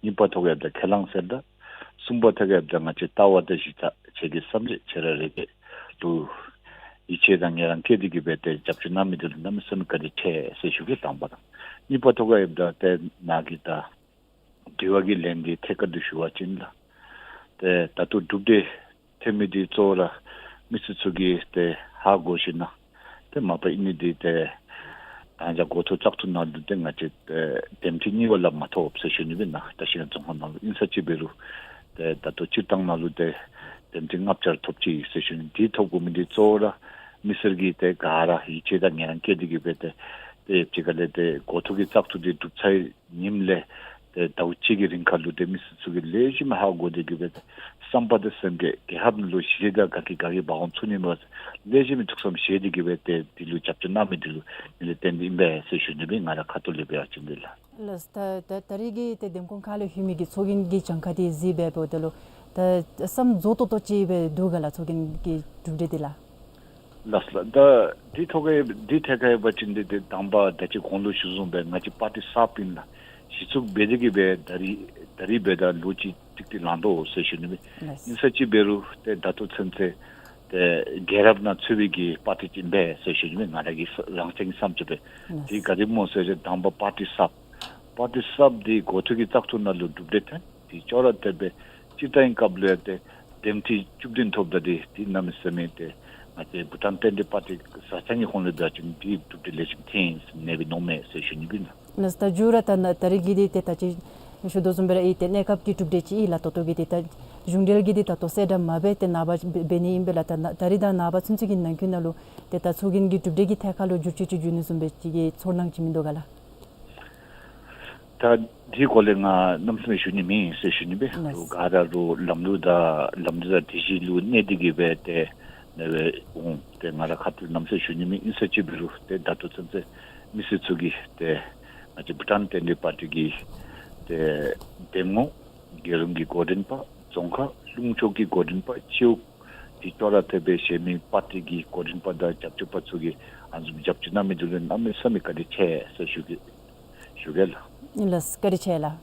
གཉིས་པ་ཐོག་ཁར་ཡོདཔ་ད་ཁས་བླངས་གསལ་བསྒྲགས། གསུམ་པ་ཐོག་ཁར་ཡོདཔ་ད་ང་བཅས་ལྟ་བ་དང་གཞི་རྩ་ཁྱེད་ཀྱི་བསམ་ཚུལ་ཁྱེད་ར་རེ་རེ་ལུ་ཡིད་ཆེས་དང་ངལ་རངས་བསྐྱེད་དེ་གི་སྦེ་ཏེ་རྒྱབ་སྐྱོར་གནང་མི་འདི་ལུ་གནམ་མེད་ས་མེད་བཀའ་དྲིན་ཆེ་ཟེར་ཞུ་གེ་དང་པ་ར། གཉིས་པ་ཐོག་ཁར་ཡོདཔ་ད་ཏེ་ནཱ་གི་ད་དྲི་བ་གི་ལན་འདི་ཐད་ཀར་དུ་ཞུ་བ་ཅིན་ལགས། ཏེ་ད་ལྟོ་གྲུབ་འབྲས་ཐོན་མི་འདི་གཙོ་བོ་ར་མི་སེར་ཚུ་གིས་ཏེ་ཧ་གོ་ཞིན་ན་ཏེ་མ་པ་ཨིན་ནི་འདི་ཏེ་ད་ཅི་འགོ་ཐོག་བཙག་འཐུ་ནང་ལུ་ཏེ་ང་བཅས་ཨེ་འདེམས་ཐོན་གཉིས་པ་ལས་མ་ཐོབ་ཟེར་ཞུ་ནི་སྦེ་ནཱ་བཀྲ་ཤིས་སྒང་རྫོང་ཁག་ནང་ལུ། ཨིན་ས་ཅིག་འབད་རུང་ཏེ་ད་ལྟོ་སྤྱིར་བཏང་ནང་ལུ་ཏེ་འདེམས་ཐོན་ལྔ་བརྒྱ་ར་ཐོབ་ཅི་ཟེར་ཞུ་ནི། འདི་ཐོབ་དགོ་མི་འདི་གཙོ་བོ་ར་མི་སེར་གྱིས་ཏེ་ག་ར་ཡིད་ཆེས་དང་ངལ་རངས་བསྐྱེད་དེ་གི་སྦེ་ཏེ་ཏེ་ཅིག་ཁ་ལས་ཏེ་འགོ་ཐོག་གི་བཙག་འཐུ་འདི་གྲུབ་ཚར་ཉིནམ་ལས་ཏེ་ཟླཝ་གཅིག་གི་རིང་ཁར་ལུ་ཏེ་མི་སེར་ཚུ་གིས་ལེགས་ཤོམ་ཧ་གོ་སྟེ་གི་སྦེ་ཏེ་བསམ་པ་དང་སེམས་བསྐྱེད་རྒྱལ་ཁབ་ནང་ལུ་ཞི་བདེ་དང་དགའ་སྐྱིད་ག་གིས་འབག་འོང་ཚུགས་ནི་མས་ལེགས་ཤོམ་ཐུགས་བསམ་བཞེས་ཏེ་གི་སྦེ་ཏེ་འདི་ལུ་རྒྱབ་སྐྱོར་གནང་མི་འདི་ལུ་འདི་ལས་བརྟེན་ཏེ་ཨིན་པས་ཟེར་ཞུ་ནི་སྦེ་ང་རའི་ཁ་ཐུག་ལས་འབད་བ་ཅིན་འདི་ལགས། ལགས། ད་ད་ད་རིས་ཀྱི་ཏེ་འདེམས་ཁོངས་ཁ་ལས་ལྷོད་མི་གི་ཚོགས་རྒྱན་གྱི་གྱངས་ཁ་འདི་གཟིགས་སྦེ་འབདཝ་ད་ལུ་ད་བསམ་རྫོགས་ཏོག་ཏོ་ཅིག་སྦེ་འདུག་ག་ལགས། ཚོགས་རྒྱན་གྱི་གྲུབ་འབྲས་འདི་ལགས། ལགས་ལགས། ད་འདི་ཐོག་ཁར་འདི་ཐད་ཁར་འབད་བ་ཅིན་འདི་ཏེ་དང་པ་ད་ཅི་གོང་ལུ་ཞུ་བཟུམ་སྦེ་ང་བཅས་པར་ཊི་གསརཔ་ཨིན་ལགས། གཞི་བཙུགས་འབད་དེ་གི་སྦེ་ད་རིས་ད་རིས་འབདཝ་ད་ལོ་གཅིག་ཏིག་ཏིག་ལང་དོ་ཟེར་ཞུ་ནི་སྦེ། ལགས། ཨིན་ས་ཅིག་འབད་རུང་ཏེ་ད་ལྟོ་ཚུན་ཚོད་ ཏེ་རྒྱལ་རབས་ནང་ཚུད་པའི་གི་པར་ཊི་ཅིག་ཨིན་པས་ཟེར་ཞུ་ནི་མས། ང་ར་གི་རང་སེམས་ཀྱི་བསམ་ཚུལ་སྦེ། ལགས། དེ་ག་དེ་སྨོ་ཟེར་བ་ཅིན་དང་པ་པར་ཊི་གསརཔ། པར་ཊི་གསརཔ་འདི་འགོ་ཐོག་གི་བཙག་འཐུ་ནང་ལུ་གྲུབ་འབྲས་ཐོན། དེ་ཅོག་ར་འཐདཔ་སྦེ་སྤྱིར་བཏང་གི་སྐབས་ལུ་ཡང་ཏེ་འདེམས་ཐོན་བཅུ་བདུན་ཐོབ་ད་དེ་དེ་གནམ་མེད་ས་མེད་ཏེ་ང་བཅས་བྷུ་ཊཱན་བསྟན་འགྲོའི་པར་ཊི་བཟའ་ཚང་གི་ཧོངས་ལས་འབད་བ་ཅིན་དེ་གྲུབ་འབྲས་ལེགས་ཤོམ་ཐོན་ཡི་ཟེར་ནེ་སྦེ་མནོཝ་མས་ཟེར་ཞུ་ནི་ཨིན་ལགས། ལགས། ད་མཇུག་ར་ད་ནཱ་ད་རིས་ཀྱི་འདི་ཏེ་ད་ཅི་ཞུ་དོ་བཟུམ་སྦེ་ར་ཨིན། ཏེ་གནས་སྐབས་ཀྱི་གྲུབ་འབྲས་ཅིག་ཨིན་ལགས། ད་ལྟོ་གི་འདི་ད་གཞུང་འབྲེལ་གྱི་འདི་ད་ལྟོ་གསལ་བསྒྲགས་མ་འབད་དེ་ནངས་པ་འབད་ནི་ཨིན་པས་ལགས། ད་ནཱ་ད་རིས་དང་ནངས་པ་ཚུན་ཚོད་ཀྱི་ནང་འཁོད་ནང་ལུ་ཏེ་ད་ཚོགས་རྒྱན་གྱི་གྲུབ་འབྲས་ཀྱི་ཐད་ཁར་ལུ་བསྒྱུར་བཅོས་ཅིག་འབྱུང་ནི་བཟུམ་སྦེ་ཅིག་གི་ཚོར་སྣང་ཅིག་མིན་འདུག་ག་ལགས། ད་དེའི་སྐོར་ལས་ང་གནམ་མེད་ས་མེད་ཞུ་ནི་མེད་ཟེར་ཞུ་ནི་སྦེ། ལགས། རོགས་ག་ར་རོགས་ལམ་ལུགས་དང་ལམ་ལུགས་དང་སྒྲིག་གཞི་ལུ་གནས་ཏེ་གི་སྦེ་ཏེ་ནེ་སྦེ་འོང་། ཏེ་ང་ར་ཁ་ཐུག་གནམ་མེད་ས་མེད་ཞུ་ནི་མེད། ཨིན་ས་ཅིག་འབད་རུང་ཏེ་ད་ལྟོ་ཚུན་ཚོད་མི་སེར་ཚུ་གིས་ཏེ་ང་བཅས་བྷུ་ཊཱན་བསྟན་འགྲོའི་པར་ཊི་གི་ཏེ་འདེམས་ངོ་རྒྱལ་ཡོངས་ཀྱི་འགོ་འདྲེན་པ་རྫོང་ཁག་ལྷུང་ཕྱོགས་ཀྱི་འགོ་འདྲེན་པ་སྤྱི་འོག་དེ་ཅོག་ར་འཐདཔ་སྦེ་གཞན་མི་པར་ཊི་གི་འགོ་འདྲེན་པ་དང་རྒྱབ་སྐྱོར་པ་ཚུ་གིས་ཨ་ནི་བཟུམ་རྒྱབ་སྐྱོར་གནང་མི་འདི་ལུ་གནམ་མེད་ས་མེད་བཀའ་དྲིན་ཆེ་ཟེར་ཞུ་གེ། ཞུ་གེ་ལགས། ལགས། བཀའ་དྲིན་ཆེ་ལགས།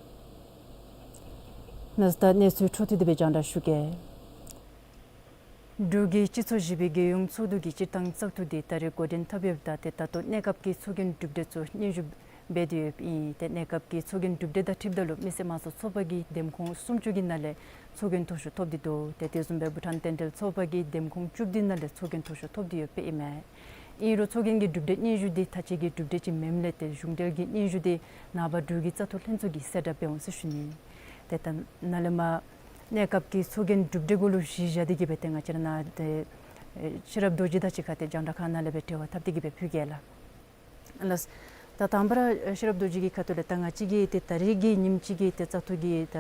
ལགས། ད་གནས་ཚུལ་འཕྲོ་མཐུད་དེ་སྦེ་རྒྱང་བསྒྲགས་ཞུ་གེ། འབྲུག་གི་སྤྱི་ཚོགས་བཞི་པའི་རྒྱལ་ཡོངས་ཚོགས་འདུ་གི་སྤྱིར་བཏང་བཙག་འཐུ་འདི་ད་རིས་འགོ་འདྲེན་འཐབ་ཡོདཔ་ད་ཏེ་ད་ལྟོ་གནས་སྐབས་ཀྱི་ཚོགས་རྒྱན་གྲུབ་འབྲས་ཚུ་སྙན་ཞུ་འབད་དེ་ཡོདཔ་ཨིན། ཏེ་གནས་སྐབས་ཀྱི་ཚོགས་རྒྱན་གྲུབ་འབྲས་དང་འཁྲིལཝ་ད་ལུ་མི་སེར་དམངས་གཙོ་ཚོགས་པ་གིས་འདེམས་ཁོངས་སུམ་ཅུ་གི་ནང་ལས་ཚོགས་རྒྱན་མཐོ་ཤོས་ཐོབ་སྟེ་འདུག། ཏེ་དེ་བཟུམ་སྦེ་བྷུ་ཊཱན་བསྟན་འགྲོའི་ཚོགས་པ་གིས་འདེམས་ཁོངས་བཅུ་བདུན་ནང་ལས་ཚོགས་རྒྱན་མཐོ་ཤོས་ཐོབ་སྟེ་ཡོདཔ་ཨིན་མས། ཨིན་རུང་ཚོགས་རྒྱན་གྱི་གྲུབ་འབྲས་སྙན་ཞུ་འདི་ད་ཅི་གི་གྲུབ་འབྲས་ཅིག་མེནམ་ལས་ཏེ་གཞུང་འབྲེལ་གྱི་སྙན་ཞུ་འདི་ནངས་པ་འབྲུག་གི་བཙག་འཐུ་ལྷན་ཚོགས་ཀྱིས་གསལ་བསྒྲགས་འབད་འོང་ཟེར་ཞུ་ནི། ཏེ་ད་ནཱ་ལས་མར་གནས་སྐབས་ཀྱི་ཚོགས་རྒྱན་གྲུབ་འབྲས་གུ་ལུ་གཞི་བཞག་སྟེ་གི་སྦེ་ཏེ་ང་བཅས་ར་ནཱ་ཏེ་ཨེ་ཤེས་རབ་རྡོ་རྗེ་དང་གཅིག་ཁར་ཏེ་རྒྱང་བསྒྲགས་ཁང་ནང་ལས་སྦེ་འབྲེལ་བ་འཐབ་སྟེ་གི་སྦེ་ཕུལ་གེ་ལགས། ལགས། ད་དང་པ་ར་ཨེ་ཤེས་རབ་རྡོ་རྗེ་གི་ཁ་ཐུག་ལས་ད་ང་བཅས་ཀྱི་ཏེ་ད་རིས་ཀྱི་ཉིནམ་གཅིག་གི་ཏེ་བཙག་འཐུ་གི་ད་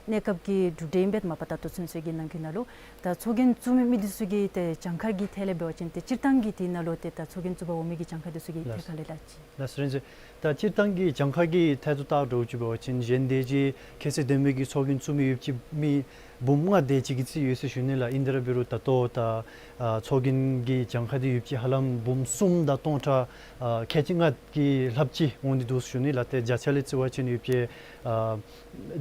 གནས་སྐབས་ཀྱི་གྲུབ་འབྲས་ཨིན་པས། མ་པ་ད་ལྟོ་ཚུན་ཚོད་ཀྱི་ནང་འཁོད་ནང་ལུ་ད་ཚོགས་རྒྱན་བཙུགས་མི་མི་འདི་ཚུ་གི་ཏེ་གྱངས་ཁ་གི་ཐད་ལས་འབད་བ་ཅིན་ཏེ་སྤྱིར་བཏང་གི་དེ་ནང་ལུ་ཏེ་ད་ཚོགས་རྒྱན་བཙུགས་པར་འོང་མི་གི་གྱངས་ཁ་འདི་ཚུ་གི་ཐད་ཁར་ལས་ལགས་ཅི། ལགས་སོ། རིན་ཆེན། ད་སྤྱིར་བཏང་གི་གྱངས་ཁ་གི་ཐད་དུ་བལྟ་འགྱོ་བ་ཅིན་གཞན་དེ་ཅིག་ཁ་གསལ་དོན་མེད་ཀྱི་ཚོགས་རྒྱན་བཙུགས་མི་ཡོདཔ་ཅིག་མི་འབུམ་ལྔ་དེ་ཅིག་གི་རྩིས་ཡོད་ཟེར་ཞུ་ནི་ལགས། ཨིན་ཏེ་ར་འབད་རུང་ད་ལྟོ་ད་ཨ་ཚོགས་རྒྱན་གྱི་གྱངས་ཁ་འདི་ཡོདཔ་ཅིག་ཧ་ལམ་འབུམ་གསུམ་དང་སྟོང་ཕྲག་ཨ་ཁལ་གཅིག་ལྔ་གི་ལྷགཔ་ཅིག་འོང་སྟེ་འདུག་ཟེར་ཞུ་ནི་ལགས། ཏེ་བརྒྱ་ཆ་ལས་རྩིས་པ་ཅིན་ཡོདཔ་ཅིག་ཨ་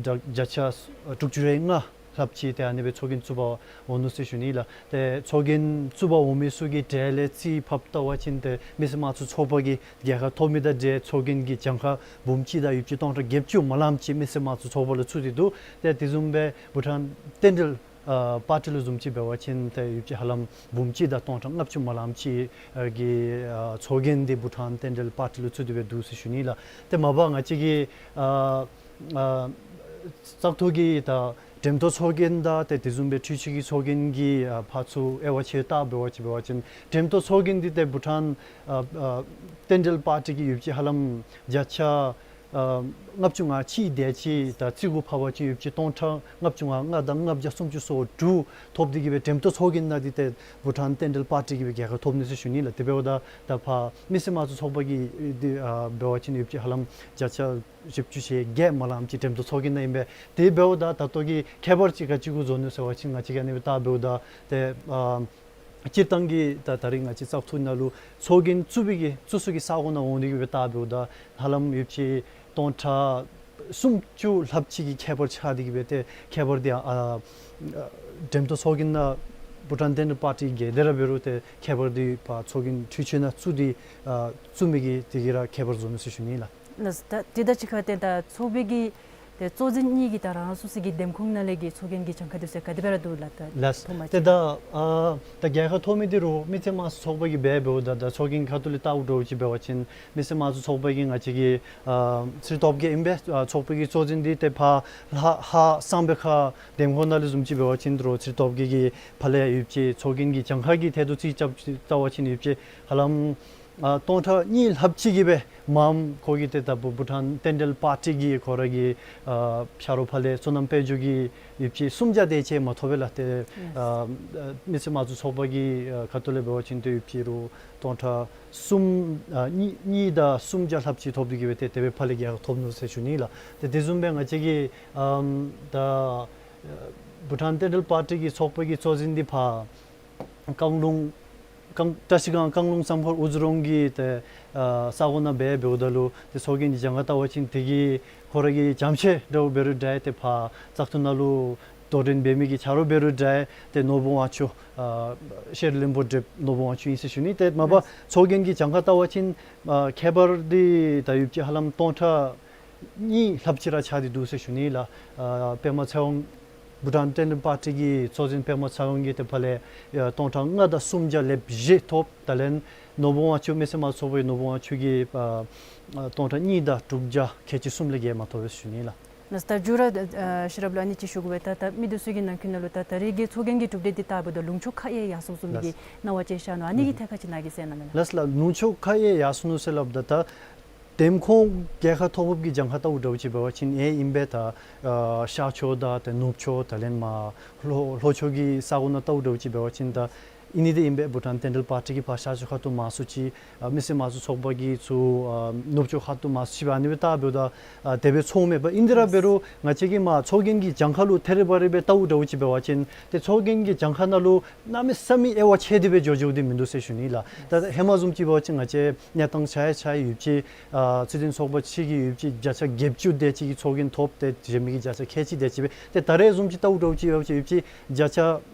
བརྒྱ་ཆ་དྲུག་ཅུ་རེ་ལྔ་ལྷགཔ་ཅིག་ཏེ་ཨ་ནི་སྦེ་ཚོགས་རྒྱན་བཙུགས་པར་འོང་ནུག་ཟེར་ཞུ་ནི་ལགས། ཏེ་ཚོགས་རྒྱན་བཙུགས་པར་འོང་མི་ཚུ་གི་གྲས་ལས་རྩིས་ཕབ་བལྟ་བ་ཅིན་ཏེ་མི་སེར་དམངས་གཙོ་ཚོགས་པ་གིས་རྒྱལ་ཁ་ཐོབ་མི་དང་འབྲེལ་ཚོགས་རྒྱན་གྱི་གྱངས་ཁ་འབུམ་གཅིག་དང་ཡོདཔ་ཅིག་སྟོང་ཕྲག་བརྒྱད་ཅུ་མ་ལངམ་ཅིག་མི་སེར་དམངས་གཙོ་ཚོགས་པ་ལུ་ཚུད་དེ་འདུག། ཏེ་དེ་བཟུམ་སྦེ་བྷུ་ཊཱན་བསྟན་འགྲོའི་ཨ་པར་ཊི་ལུ་བཟུམ་ཅིག་འབད་བ་ཅིན་ཏེ་ཡོདཔ་ཅིག་ཧ་ལམ་འབུམ་གཅིག་དང་སྟོང་ཕྲག་ལྔ་བཅུ་མ་ལངམ་ཅིག་ཨ་གི་ཨ་ཚོགས་རྒྱན་འདི་བྷུ་ཊཱན་བསྟན་འགྲོའི་པར་ཊི་ལུ་ཚུད་དེ་སྦེ་འདུག་ཟེར་ཞུ་ནི་ལགས། ཏེ་མ་པ་ང་བཅས་ཀྱི་ཨ་ཨ་བཙག་འཐུ་གི་ད་འགྲེམས་སྟོན་ཚོགས་རྒྱན་དང་ཏེ་དེ་བཟུམ་སྦེ་འཕྲུལ་ཆས་ཀྱི་ཚོགས་རྒྱན་གྱི་ཨ་ཕར་ཚུར་དབྱེ་བ་ཕྱེ་བལྟ་འབད་བ་ཅིན་འབད་བ་ཅིན་འགྲེམས་སྟོན་ཚོགས་རྒྱན་འདི་ཏེ་བྷུ་ཊཱན་ཨ་ཨ་བསྟན་འགྲོའི་པར་ཊི་གི་ཡོདཔ་ཅིག་ཧ་ལམ་བརྒྱ་ཆ་ཨ་ལྔ་བཅུ་ང་གཅིག་དེ་ཅིག་དང་རྩིས་གུ་ཕབ་པ་ཅིན་ཡོདཔ་ཅིག་སྟོང་ཕྲག་ལྔ་བཅུ་ང་ལྔ་དང་ལྔ་བརྒྱ་སུམ་ཅུ་སོ་དྲུག་ཐོབ་སྟེ་གི་སྦེ་འགྲེམས་སྟོན་ཚོགས་རྒྱན་ནང་འདི་ཏེ་བྷུ་ཊཱན་བསྟན་འགྲོའི་པར་ཊི་གིས་སྦེ་རྒྱལ་ཁ་ཐོབ་ནུག་ཟེར་ཞུ་ནི་ལགས། དེ་འབདཝ་ད་ད་ཕར་མི་སེར་དམངས་གཙོ་ཚོགས་པ་གིས་འདི་ཨ་འབད་བ་ཅིན་ཡོདཔ་ཅིག་ཧ་ལམ་བརྒྱ་ཆ་བཞི་བཅུ་ཞེ་བརྒྱད་མ་ལངམ་ཅིག་འགྲེམས་སྟོན་ཚོགས་རྒྱན་ནང་ཨིན་པས། དེ་འབདཝ་ད་ད་ལྟོ་གི་ཁྱད་པར་ཅིག་ག་ཅི་གུ་བཟོ་ནུག་ཟེར་བ་ཅིན་ང་བཅས་ཀྱིས་ཨ་ནི་སྦེ་བལྟ་འབདཝ་ད་ཏེ་ཨ་སྤྱིར་བཏང་གི་ད་ད་རིས་ང་བཅས་བཙག་འཐུ་ནང་ལུ་ཚོགས་རྒྱན་བཙུགས་པའི་གི་བཙུགས་ས་གི་ས་གོ་ནང་འོང་སྟེ་གི་སྦེ་བལྟ་འབདཝ་ད་ཧ་ལམ་ཡོདཔ་ཅིག་སྟོང་ཕྲག་སུམ་ཅུ་ལྷགཔ་ཅིག་གི་ཁྱད་པར་ཆགས་ཏེ་གི་སྦེ་ཏེ་ཁྱད་པར་འདི་ཨ་འགྲེམས་སྟོན་ཚོགས་རྒྱན་ནང་བྷུ་ཊཱན་བསྟན་འགྲོའི་པར་ཊི་གིས་དེ་ར་འབད་རུང་ཏེ་ཁྱད་པར་འདི་ཕར་ཚོགས་རྒྱན་འཕྲུལ་ཆས་ནང་བཙུགས་ཏེ་ཨ་བཙུགས་མི་གི་དེ་གིས་ར་ཁྱད་པར་བཟོ་ནུག་ཟེར་ཞུ་ནི་ལགས། ལགས། ད་དེ་དང་གཅིག་ཁར་ཏེ་ད་ཚོགས་པའི་གི་ཏེ་གཙོ་འཛིན་གཉིས་ཀྱིས་ད་རང་སོ་སོ་གི་འདེམས་ཁོངས་ནང་ལས་ཀྱི་ཚོགས་རྒྱན་གྱི་གྱངས་ཁ་འདི་ཚུ་ག་དེ་སྦེ་ར་འདུག་ལགས། ད་ལགས། ཐོག་མ་ཏེ་ཅིག་ད་ཨ་ད་རྒྱལ་ཁ་ཐོབ་མི་འདི་རུང་མི་སེར་དམངས་གཙོ་ཚོགས་པ་གིས་འབད་འབདཝ་ད་ད་ཚོགས་རྒྱན་ཁ་ཐུག་ལས་བལྟཝ་འདྲཝ་ཅིག་འབད་བ་ཅིན་མི་སེར་དམངས་གཙོ་ཚོགས་པ་གི་ང་བཅས་ཀྱི་ཨ་ཚེ་རིང་སྟོབས་རྒྱས་ཨིན་པས། ཨ་ཚོགས་པའི་གི་གཙོ་འཛིན་འདི་ཏེ་ཕར་ལྷ་ཧཱ་གསང་སྦས་ཁ་འདེམས་ཁོངས་ནང་ལུ་བཟུམ་ཅིག་འབད་བ་ཅིན་ད་རུང་ཚེ་རིང་སྟོབས་རྒྱས་ཀྱི་ཕར་ལས་ཡོདཔ་ཅིག་ཚོགས་རྒྱན་གྱི་གྱངས་ཁ་གི་ཐད་དུ་རྩིས་རྐྱབ་བལྟ་བ་ཅིན་ཡོདཔ་ཅིག་ཧ་ལམ་ཨ་སྟོང་ཕྲག་གཉིས་ལྷགཔ་ཅིག་གིས་སྦེ་མངམ་ཁོ་གིས་ཏེ་ད་བྷུ་བྷུ་ཊཱན་བསྟན་འགྲོའི་པར་ཊི་གི་ཁོ་ར་གི་ཨ་ཕྱག་རོགས་ཕར་ལས་བསོད་ནམས་དཔལ་འབྱོར་གྱི་ཡོདཔ་ཅིག་སུམ་བརྒྱ་དེ་ཅིག་མ་ཐོབ་པས་ལགས། ཏེ་ཨ་ཨ་མི་སེར་དམངས་གཙོ་ཚོགས་པ་གི་ཨ་ཁ་ཐུག་ལས་འབད་བ་ཅིན་ཏེ་ཡོདཔ་ཅིག་རུང་སྟོང་ཕྲག་གསུམ་ཨ་གཉིས་གཉིས་དང་སུམ་བརྒྱ་ལྷགཔ་ཅིག་ཐོབ་སྟེ་གི་སྦེ་ཏེ་དེ་སྦེ་ཕར་ལས་རྒྱལ་ཁ་ཐོབ་ནུག་ཟེར་ཞུ་ནི་ལགས། ཏེ་དེ་བཟུམ་སྦེ་ང་བཅས་ཀྱི་ཨམ་ད་ཨ་བྷུ་ཊཱན་བསྟན་འགྲོའི་པར་ཊི་གི་ཚོགས་པ་གི་གཙོ་འཛིན་འདི་ཕར་བཀང་ལུང་བཀང་བཀྲ་ཤིས་སྒང་བཀང་ལུང་བསམ་འཁོར་དབུ་འཛུགས་རོང་གི་ཏེ་ཨ་ས་གོ་ནང་འབད་འབདཝ་ད་ལུ་ཏེ་ཚོགས་རྒྱན་གྱི་གྱངས་ཁ་བལྟ་བ་ཅིན་དེ་གི་ཁོ་ར་གི་འཇམ་ཤོས་འདྲཝ་འབད་རུང་འདྲ་ཏེ་ཕར་བཙག་འཐུ་ནང་ལུ་ དོ་འགྲན་འབད་མི་གི་ཆ་རོགས་འབད་རུང་འདྲ་ཏེ་ནོར་བུ་དབང་ཕྱུག་ཨ་ཤེས་རིག་བློན་པོ་འདྲེན་ནོར་བུ་དབང་ཕྱུག་ཨིན་ཟེར་ཞུ་ནི། ཏེ་མ་པ་ཚོགས་རྒྱན་གྱི་གྱངས་ཁ་བལྟ་བ་ཅིན་ཨ་ཁྱད་པར་འདི་ད་ཡོདཔ་ཅིག་ཧ་ལམ་སྟོང་ཕྲག་གཉིས་ལྷགཔ་ཅིག་ར་ཆགས་ཏེ་འདུག་ཟེར་ཞུ་ནི་ལགས། ཨ་པདྨ་ཚེ་དབང་བྷུ་ཊཱན་ཊེན་ཌལ་པར་ཊི་གི་གཙོ་འཛིན་པདྨ་ཚེ་དབང་གིས་ཏེ་ཕར་ལས་ཨ་སྟོང་ཕྲག་ལྔ་དང་སུམ་བརྒྱ་ལེབ་བཞི་ཐོབ། ད་ལན་ནོར་བུ་དབང་ཕྱུག་མི་སེར་དམངས་གཙོ་ཚོགས་པའི་ནོར་བུ་དབང་ཕྱུག་གིས་ཨ་ཨ་སྟོང་ཕྲག་གཉིས་དང་དྲུག་བརྒྱ་ཁལ་གཅིག་གསུམ་ལས་བརྒལ་མ་ཐོབ་པས་ཞུ་ནི་ལགས། ལགས་སོ། ད་མཇུག་ར་ཨ་ཤེས་རབ་ལུ་ཨ་ནི་ཅིག་ཞུ་དགོ་པས། ད་ད་མི་འདི་ཚུ་གི་ནང་འཁོད་ནང་ལུ་ད་ད་རེས་ཀྱི་ཚོགས་རྒྱན་གྱི་གྲུབ་འབྲས་འདི་བལྟཝ་ད་ལུང་ཕྱོགས་ཁག་ཡང་ཡར་སོང་སོང་མི་གི་ལགས། སྣང་བ་ཅིག་ཤར་ནུག། ཨ་ནི་གི་ཐད་ཁར་ཅིག་ནཱ་གིས་གསལ་གནང་མས་ལགས། ལགས་ལགས། ལུང་ཕྱོགས་ཁག་ཡང་ཡར་སོང་ནུག་ཟེར་སླབ་ད་ད་དེམ་ཁོང་རྒྱལ་ཁ་ཐོབ་འབདཝ་གི་གྱངས་ཁ་བལྟཝ་འདྲཝ་ཅིག་འབད་བ་ཅིན་ཨེ་ཨིན་པས། ད་ཨ་ཤར་ཕྱོགས་དང་ཏེ་ནུབ་ཕྱོགས་ད་ལན་མར་ལྷོ་ལྷོ་ཕྱོགས་ཀྱི་ས་གོ་ནང་བལྟཝ་འདྲཝ་ཅིག་འབད་བ་ཅིན་ད་ཨིན་ནི་འདི་ཨིན་པས། བྷུ་ཊཱན་ཊེན་ཌལ་པར་ཊི་གིས་ཕར་ཤར་ཕྱོགས་ཁ་ཐུག་མར་སོང་ཅི། ཨ་མི་སེར་དམངས་གཙོ་ཚོགས་པ་གིས་ཚུར་ཨ་ནུབ་ཕྱོགས་ཁ་ཐུག་མར་སོང་ཅི་སྦེ་ཨ་ནི་སྦེ་བལྟཝ་ད་ཨ་དེ་སྦེ་ཚོརཝ་མས་པ། ཨིན་དེ་ར་འབད་རུང་ང་བཅས་ཀྱིས་མར་ཚོགས་རྒྱན་གྱི་གྱངས་ཁ་ལུ་ཐད་རི་བ་རི་སྦེ་བལྟཝ་འདྲཝ་ཅིག་འབད་བ་ཅིན་ཏེ་ཚོགས་རྒྱན་གྱི་གྱངས་ཁ་ནང་ལུ་གནམ་མེད་ས་མེད་དབྱེ་བ་ཕྱེ་སྟེ་སྦེ་འགྱོ་འགྱོཝ་འདི་མིན་འདུག་ཟེར་ཞུ་ནི་ལགས། ད་ཧེ་མ་བཟུམ་ཅིག་འབད་བ་ཅིན་ང་བཅས་གནས་སྟངས་ཆ་ཡང་ཆ་ཡོདཔ་ཅིག་ཨ་སྲིད་དོན་ཚོགས་པ་ཅིག་གི་ཡོདཔ་ཅིག་བརྒྱ་ཆ་བརྒྱད་ཅུ་དེ་ཅིག་གིས་ཚོགས་རྒྱན་ཐོབ། ཏེ་གཞན་མི་གི་བརྒྱ་ཆ་ཁལ་གཅིག་དེ་ཅིག་སྦེ། ཏེ་ད་རེས་བཟུམ་ཅིག་བལྟཝ་འདྲཝ་ཅིག་འབད་བ་ཅིན་ཡོདཔ་ཅིག་བརྒྱ་ཆ་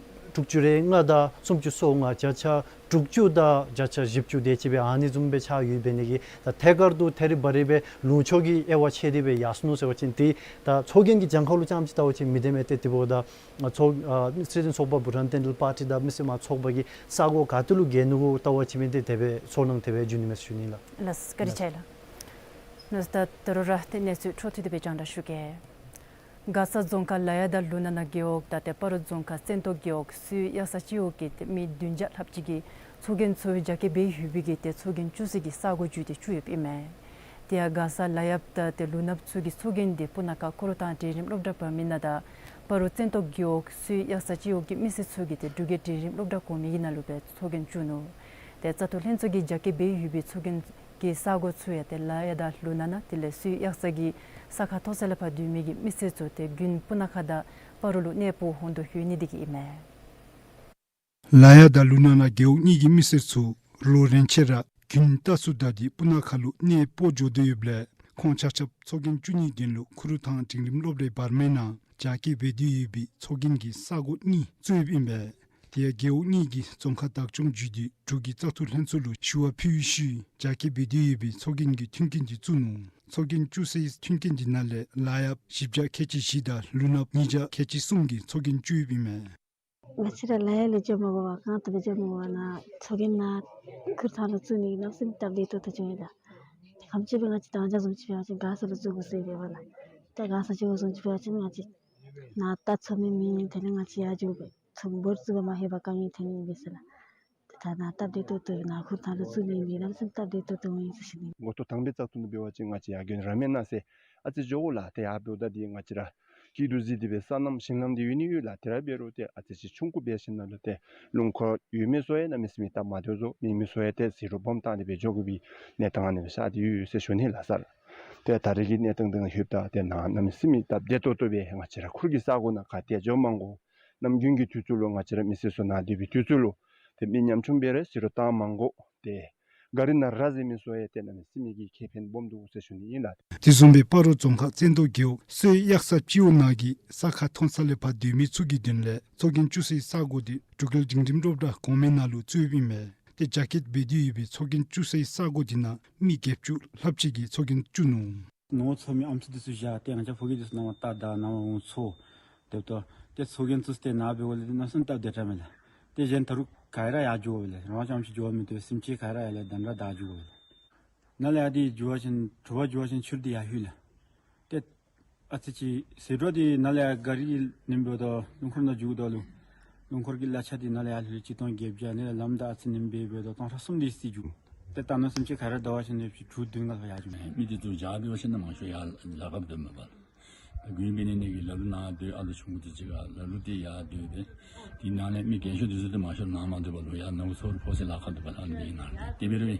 དྲུག་ཅུ་རེ་ལྔ་དང་སུམ་ཅུ་སོ་ལྔ། བརྒྱ་ཆ་དྲུག་ཅུ་དང་བརྒྱ་ཆ་བཞི་བཅུ་དེ་ཅིག་སྦེ་ཨ་ནི་བཟུམ་སྦེ་ཆགས་ཡོདཔ་འབད་ནི་གིས་ད་ཐད་ཀར་དུ་ཐད་རི་བ་རི་སྦེ་ལུང་ཕྱོགས་ཀྱི་དབྱེ་བ་ཕྱེ་སྟེ་སྦེ་ཡར་སོང་ནུག་ཟེར་བ་ཅིན་ཏེ་ད་ཚོགས་རྒྱན་གྱི་གྱངས་ཁ་ལུ་རྐྱངམ་ཅིག་བལྟ་བ་ཅིན་མི་བདེན་མས། ཏེ་དེ་འབདཝ་ད་ཨ་ཚོགས་ཨ་སྲིད་དོན་ཚོགས་པ་བྷུ་ཊཱན་ཊེན་ཌལ་པར་ཊི་དང་མི་སེར་དམངས་གཙོ་ཚོགས་པ་གིས་ས་གོ་ག་ཏེ་ལུ་བརྒལ་ནུག་གོ་བལྟ་བ་ཅིན་མི་འདི་དེ་སྦེ་ཚོར་སྣང་དེ་སྦེ་འབྱུང་ནི་མས་ཟེར་ཞུ་ནི་ལགས། ལགས་སོ། བཀའ་དྲིན་ཆེ་ལགས། ལགས་སོ། ད་ད་རུང་ར་ཏེ་གནས་ཚུལ་འཕྲོ་མཐུད་དེ་སྦེ་རྒྱང་བསྒྲགས་ཞུ་གེ། མགར་ས་རྫོང་ཁག་ལ་ཡ་དང་ལུ་ན་ན་རྒེད་འོག་དང་ཏེ་སྤ་རོ་རྫོང་ཁག་བཙན་ཏོ་རྒེད་འོག་སོས་གཡག་ས་སྤྱི་འོག་གི་ཏེ་མི་བདུན་བརྒྱ་ལྷགཔ་ཅིག་གིས་ཚོགས་རྒྱན་ཚུ་རྒྱ་སྐྱེད་འབད་ཡོད་པའི་གི་ཏེ་ཚོགས་རྒྱན་བཙུགས་སའི་གི་ས་གོ་བརྒྱུད་དེ་བཙུགས་ཡོདཔ་ཨིན་མས། དེ་ཡང་མགར་ས་ལ་ཡཔ་དང་ཏེ་ལུ་ནགཔ་ཚུ་གི་ཚོགས་རྒྱན་འདི་སྤུ་ན་ཁ་ཁུ་རུ་ཐང་འབྲིང་རིམ་སློབ་གྲྭ་བར་མའི་ནང་དང་སྤ་རོ་བཙན་ཏོ་རྒེད་འོག་སོས་གཡག་ས་སྤྱི་འོག་གི་མི་སེར་ཚུ་གིས་ཏེ་འབྲུག་རྒྱལ་འབྲིང་རིམ་སློབ་གྲྭ་གོང་མའི་གི་ནང་ལུ་སྦེ་ཚོགས་རྒྱན་བཙུགས་ནུག། ཏེ་བཙག་འཐུ་ལྷན་ཚོགས་ཀྱིས་རྒྱ་སྐྱེད་འབད་ཡོད་པའི་ཚོགས་རྒྱན་གྱི་ས་གོ་ཚུ་ཡང་ཏེ་ལ་ཡ་དང་ལུ་ན་ན་དེ་ལས་སོས་གཡག་ས་གི་ས་ཁ་མཐོ་ས་ལས་ཕར་སྡོད་མི་གི་མི་སེར་ཚུ་ཏེ་དགུན་སྤུ་ན་ཁ་དང་སྤ་རོ་ལུ་གནས་སྤོ་འོང་དོ་ཡོད་ནི་དེ་གིས་ཨིན་མས། ལ་ཡ་དང་ལུ་ན་ན་རྒེད་འོག་གཉིས་ཀྱི་མི་སེར་ཚུ་ལོ་རེ་ཆད་ར་དགུན་རྟ་ཚུ་བདའ་སྟེ་སྤུ་ན་ཁ་ལུ་གནས་སྤོ་འགྱོ་དོ་ཡོདཔ་ལས་ཁོང་ཆ་ཁྱབ་ཚོགས་རྒྱན་བཙུགས་ནིའི་དོན་ལུ་ཁུ་རུ་ཐང་འབྲིང་རིམ་སློབ་གྲྭའི་བར་མའི་ནང་རྒྱ་སྐྱེད་འབད་དེ་ཡོད་པའི་ཚོགས་རྒྱན་གྱི་ས་གོ་གཉིས་བཙུགས་ཡོདཔ་ཨིན་པས། དེ་ཡང་རྒེད་འོག་གཉིས་ཀྱིས་རྫོང་ཁག་བདག་སྐྱོང་བརྒྱུད་དེ་འབྲུག་གི་བཙག་འཐུ་ལྷན་ཚོགས་ལུ་ཞུ་བ་ཕུལ་བའི་ཤུལ་རྒྱ་སྐྱེད་འབད་དེ་ཡོད་པའི་ཚོགས་རྒྱན་གྱི་མཐུན་རྐྱེན་དེ་བཙུགས་ནུག། ཚོགས་རྒྱན་བཙུགས་སའི་མཐུན་རྐྱེན་དེ་ནང་ལས་ལ་ཡཔ་བཞི་བརྒྱ་ཁལ་གཅིག་བཞི་དང་ལུ་ནགཔ་ཉིས་བརྒྱ་ཁལ་གཅིག་གསུམ་གྱིས་ཚོགས་རྒྱན་བཙུགས་ཡོདཔ་ཨིན་མས། ང་བཅས་ར་ལ་ཡ་ལས་འགྱོ་མ་དགོ་པར་གང་དུ་སྦེ་འགྱོ་མི་དགོ་པར་ནཱ་ཚོགས་རྒྱན་ནཱ་ཁུ་རུ་ཐང་ལུ་བཙུགས་ནི་གི་གནམ་མེད་ས་མེད་སྟབས་བདེ་ཏོག་ཏོ་བྱུང་ཡི་ལགས། ཏེ་ག་དེམ་ཅིག་སྦེ་ང་བཅས་ད་ང་བཅས་བཟུམ་ཅིག་འབད་བ་ཅིན་མགར་ས་ལུ་བཙུགས་དགོ་ཟེར་འབད་བ་ལགས། ཏེ་མགར་ས་ལུ་བཙུགས་དགོ་བཟུམ་ཅིག་འབད་བ་ཅིན་ང་བཅས་ནཱ་རྟ་འཚོ་མི་མེད། དེ་ལས་ང་བཅས་ཡར་འགྱོ་སྦེ་ཚོགས་རྒྱན་བཙུགས་པར་མ་ལྷོད་པར་དཀའ་ངལ་ཐོན་ནི་ཨིན་པས་ཟེར་ལགས། ཏེ་ད་ནཱ་སྟབས་བདེ་ཏོག་ཏོ་ནཱ་ཁུ་རུ་ཐང་ལུ་བཙུགས་ནི་ཨིན་པས། གནམ་མེད་ས་མེད་སྟབས་བདེ་ཏོག་ཏོ་འོང་ཡི་ཟེར་ཞུ་ནི། འགོ་ཐོག་དང་པའི་བཙག་འཐུ་ནང་འབད་བ་ཅིན་ང་བཅས་ཡར་དགོན་ར་མེན་ན་ཟེར་ཨ་ཙི་འགྱོ་དགོ་ལགས། ཏེ་ཡར་འབདཝ་ད་འདི་ང་བཅས་ར་སྐྱིད་སྡུག་གཟིགས་ཏེ་སྦེ་སོ་ནམ་ཞིང་ལམ་འདི་ཡོད་ནི་ཡོད་ལགས། དེ་ར་འབད་རུང་ཏེ་ཨ་ཙི་ཅིག་ཆུང་ཀུ་འབད་ཞིནམ་ལས་ཏེ་རླུང་འཁོར་ཡོད་མི་ཚུ་ཡང་གནམ་མེད་ས་མེད་སྟབས་མ་བདེཝ་བཟོ། མེད་མི་ཚུ་ཡང་ཏེ་ཟད་འགྲོ་སྦོམ་བཏང་སྟེ་སྦེ་འགྱོ་དགོ་པའི་གནས་སྟངས་ཨ་ནི་སྦེ་ཤར་ཏེ་ཡོད་ཟེར་ཞུ་ནི་ལགས་སར། ཏེ་ད་རེས་ཀྱི་གནས་སྟངས་འདི་ནང་ལྷོདཔ་ད་ཏེ་ནཱ་གནམ་མེད་ས་མེད་སྟབས་བདེ་ཏོག་ཏོ་སྦེ་ང་བཅས་ར་ཁུལ་གྱི་ས་གོ་ནང་ག་ཏེ་འགྱོ་མ་དགོ། ནམ་རྒྱུན་གྱི་དུས་ཚོད་ལུ་ང་བཅས་ར་མི་སེར་ཚུ་ནཱ་སྡོད་པའི་དུས་ཚོད་ལུ་ཏེ་མི་ཉམ་ཆུང་འབད་རུང་ཟད་འགྲོ་བཏང་མ་དགོ། ཏེ་གཱ་རི་ནང་ར་བཟི་མི་ཚུ་ཡང་ཏེ་གནམ་མེད་ས་མེད་ཀྱི་ཁེ་ཕན་སྦོམ་འདུག་ཟེར་ཞུ་ནི་ཨིན་ལགས། དེ་བཟུམ་སྦེ་སྤ་རོ་རྫོང་ཁག་བཙན་ཏོ་རྒེད་འོག་སོས་གཡག་ས་སྤྱི་འོག་ནང་གི་ས་ཁ་མཐོ་ས་ལས་ཕར་སྡོད་མི་ཚུ་གི་དོན་ལས་ཚོགས་རྒྱན་བཙུགས་སའི་ས་གོ་འདི་འབྲུག་རྒྱལ་འབྲིང་རིམ་སློབ་གྲྭ་གོང་མའི་ནང་ལུ་བཙུགས་ཡོདཔ་ཨིན་མས། ཏེ་རྒྱ་སྐྱེད་འབད་དེ་ཡོད་པའི་ཚོགས་རྒྱན་བཙུགས་སའི་ས་གོ་འདི་ནང་མི་བརྒྱད་ཅུ་ལྷགཔ་ཅིག་གིས་ཚོགས་རྒྱན་བཙུགས་ནུག། ནོར་འཚོ་མི་ཨམ་སྲུ་འདི་ཚུ་བཞག་སྟེ་ང་བཅས་ཕོ་སྐྱེས་འདི་ཚུ་ནང་ལུ་རྟ་བདའ་ནང་ལུ་འོང་འཚོ། དེ་ལྟོ་ཏེ་ཚོགས་རྒྱན་བཙུགས་ཏེ་ནཱ་འབད་བ་ལས་ཏེ་གནམ་མེད་ས་མེད་སྟབས་བདེ་དྲགས་མས་ལགས། ཏེ་གཞན་ད་རུང་ག་ར་ཡར་འགྱོ་བས་ལགས། རང་དབང་ཅན་ཅིག་འགྱོ་མི་བཏུབ། སེམས་ཅན་ག་ར་ཡར་ལས་གདན་ར་བདའ་འགྱོ་བས་ལགས། ནཱ་ལས་ཡར་འདི་འགྱོ་བ་ཅིན་དྲོ་པ་འགྱོ་བ་ཅིན་ཕྱི་རུ་འདི་ཡར་ལྷོད་ལགས། ཏེ་ཨ་ཙི་ཅིག་ཟད་འགྲོ་འདི་ནཱ་ལས་ཡར་གཱ་རི་གི་ཉིནམ་འབདཝ་ད་རླུང་འཁོར་ནང་འགྱོཝ་ད་ལུ་རླུང་འཁོར་གྱི་གླ་ཆ་འདི་ནཱ་ལས་ཡར་ལྷོད་ཆིག་སྟོང་བརྒྱད་བརྒྱ། ནཱ་ལས་ལམ་བདའ་ཨ་ཙི་ཉིནམ་འབད་འབདཝ་ད་སྟོང་ཕྲག་གསུམ་དེ་ཅིག་འགྱོ། ཏེ་ད་ནཱ་སེམས་ཅན་ག་ར་བདའ་བ་ཅིན་ནཱ་ཕྱི་དྲུག་བདུན་ལྔ་ལྷག་ཡར་འགྱོ་མས། མི་འདི་ཚུ་བཞག་སྡོད་པ་ཅིན་ནཱ་མང་ཤོས་ཡར་ལ་ཁག་འབདཝ་མས་པ། དགུན་འབད་ནི་འདི་གིས་ལ་ལུ་ནཱ་སྡོད། ཨ་ལོ་ཆུང་ཀུ་འདི་ཅིག་ག་ལ་ལུ་འདི་ཡར་སྡོད་དེ། དེ་ནང་ལས་མི་རྒན་ཤོས་འདི་ཚུ་ཏེ་མང་ཤོས་ནཱ་མ་སྡོད་པར་ལུ་ཡར་ནོར་བུ་ཚོགས་ར་ཕོག་སའི་ལཱ་ཁག་འདུག་པ་ལགས། འདི་ནང་ལས་དེ་འབད་རུང་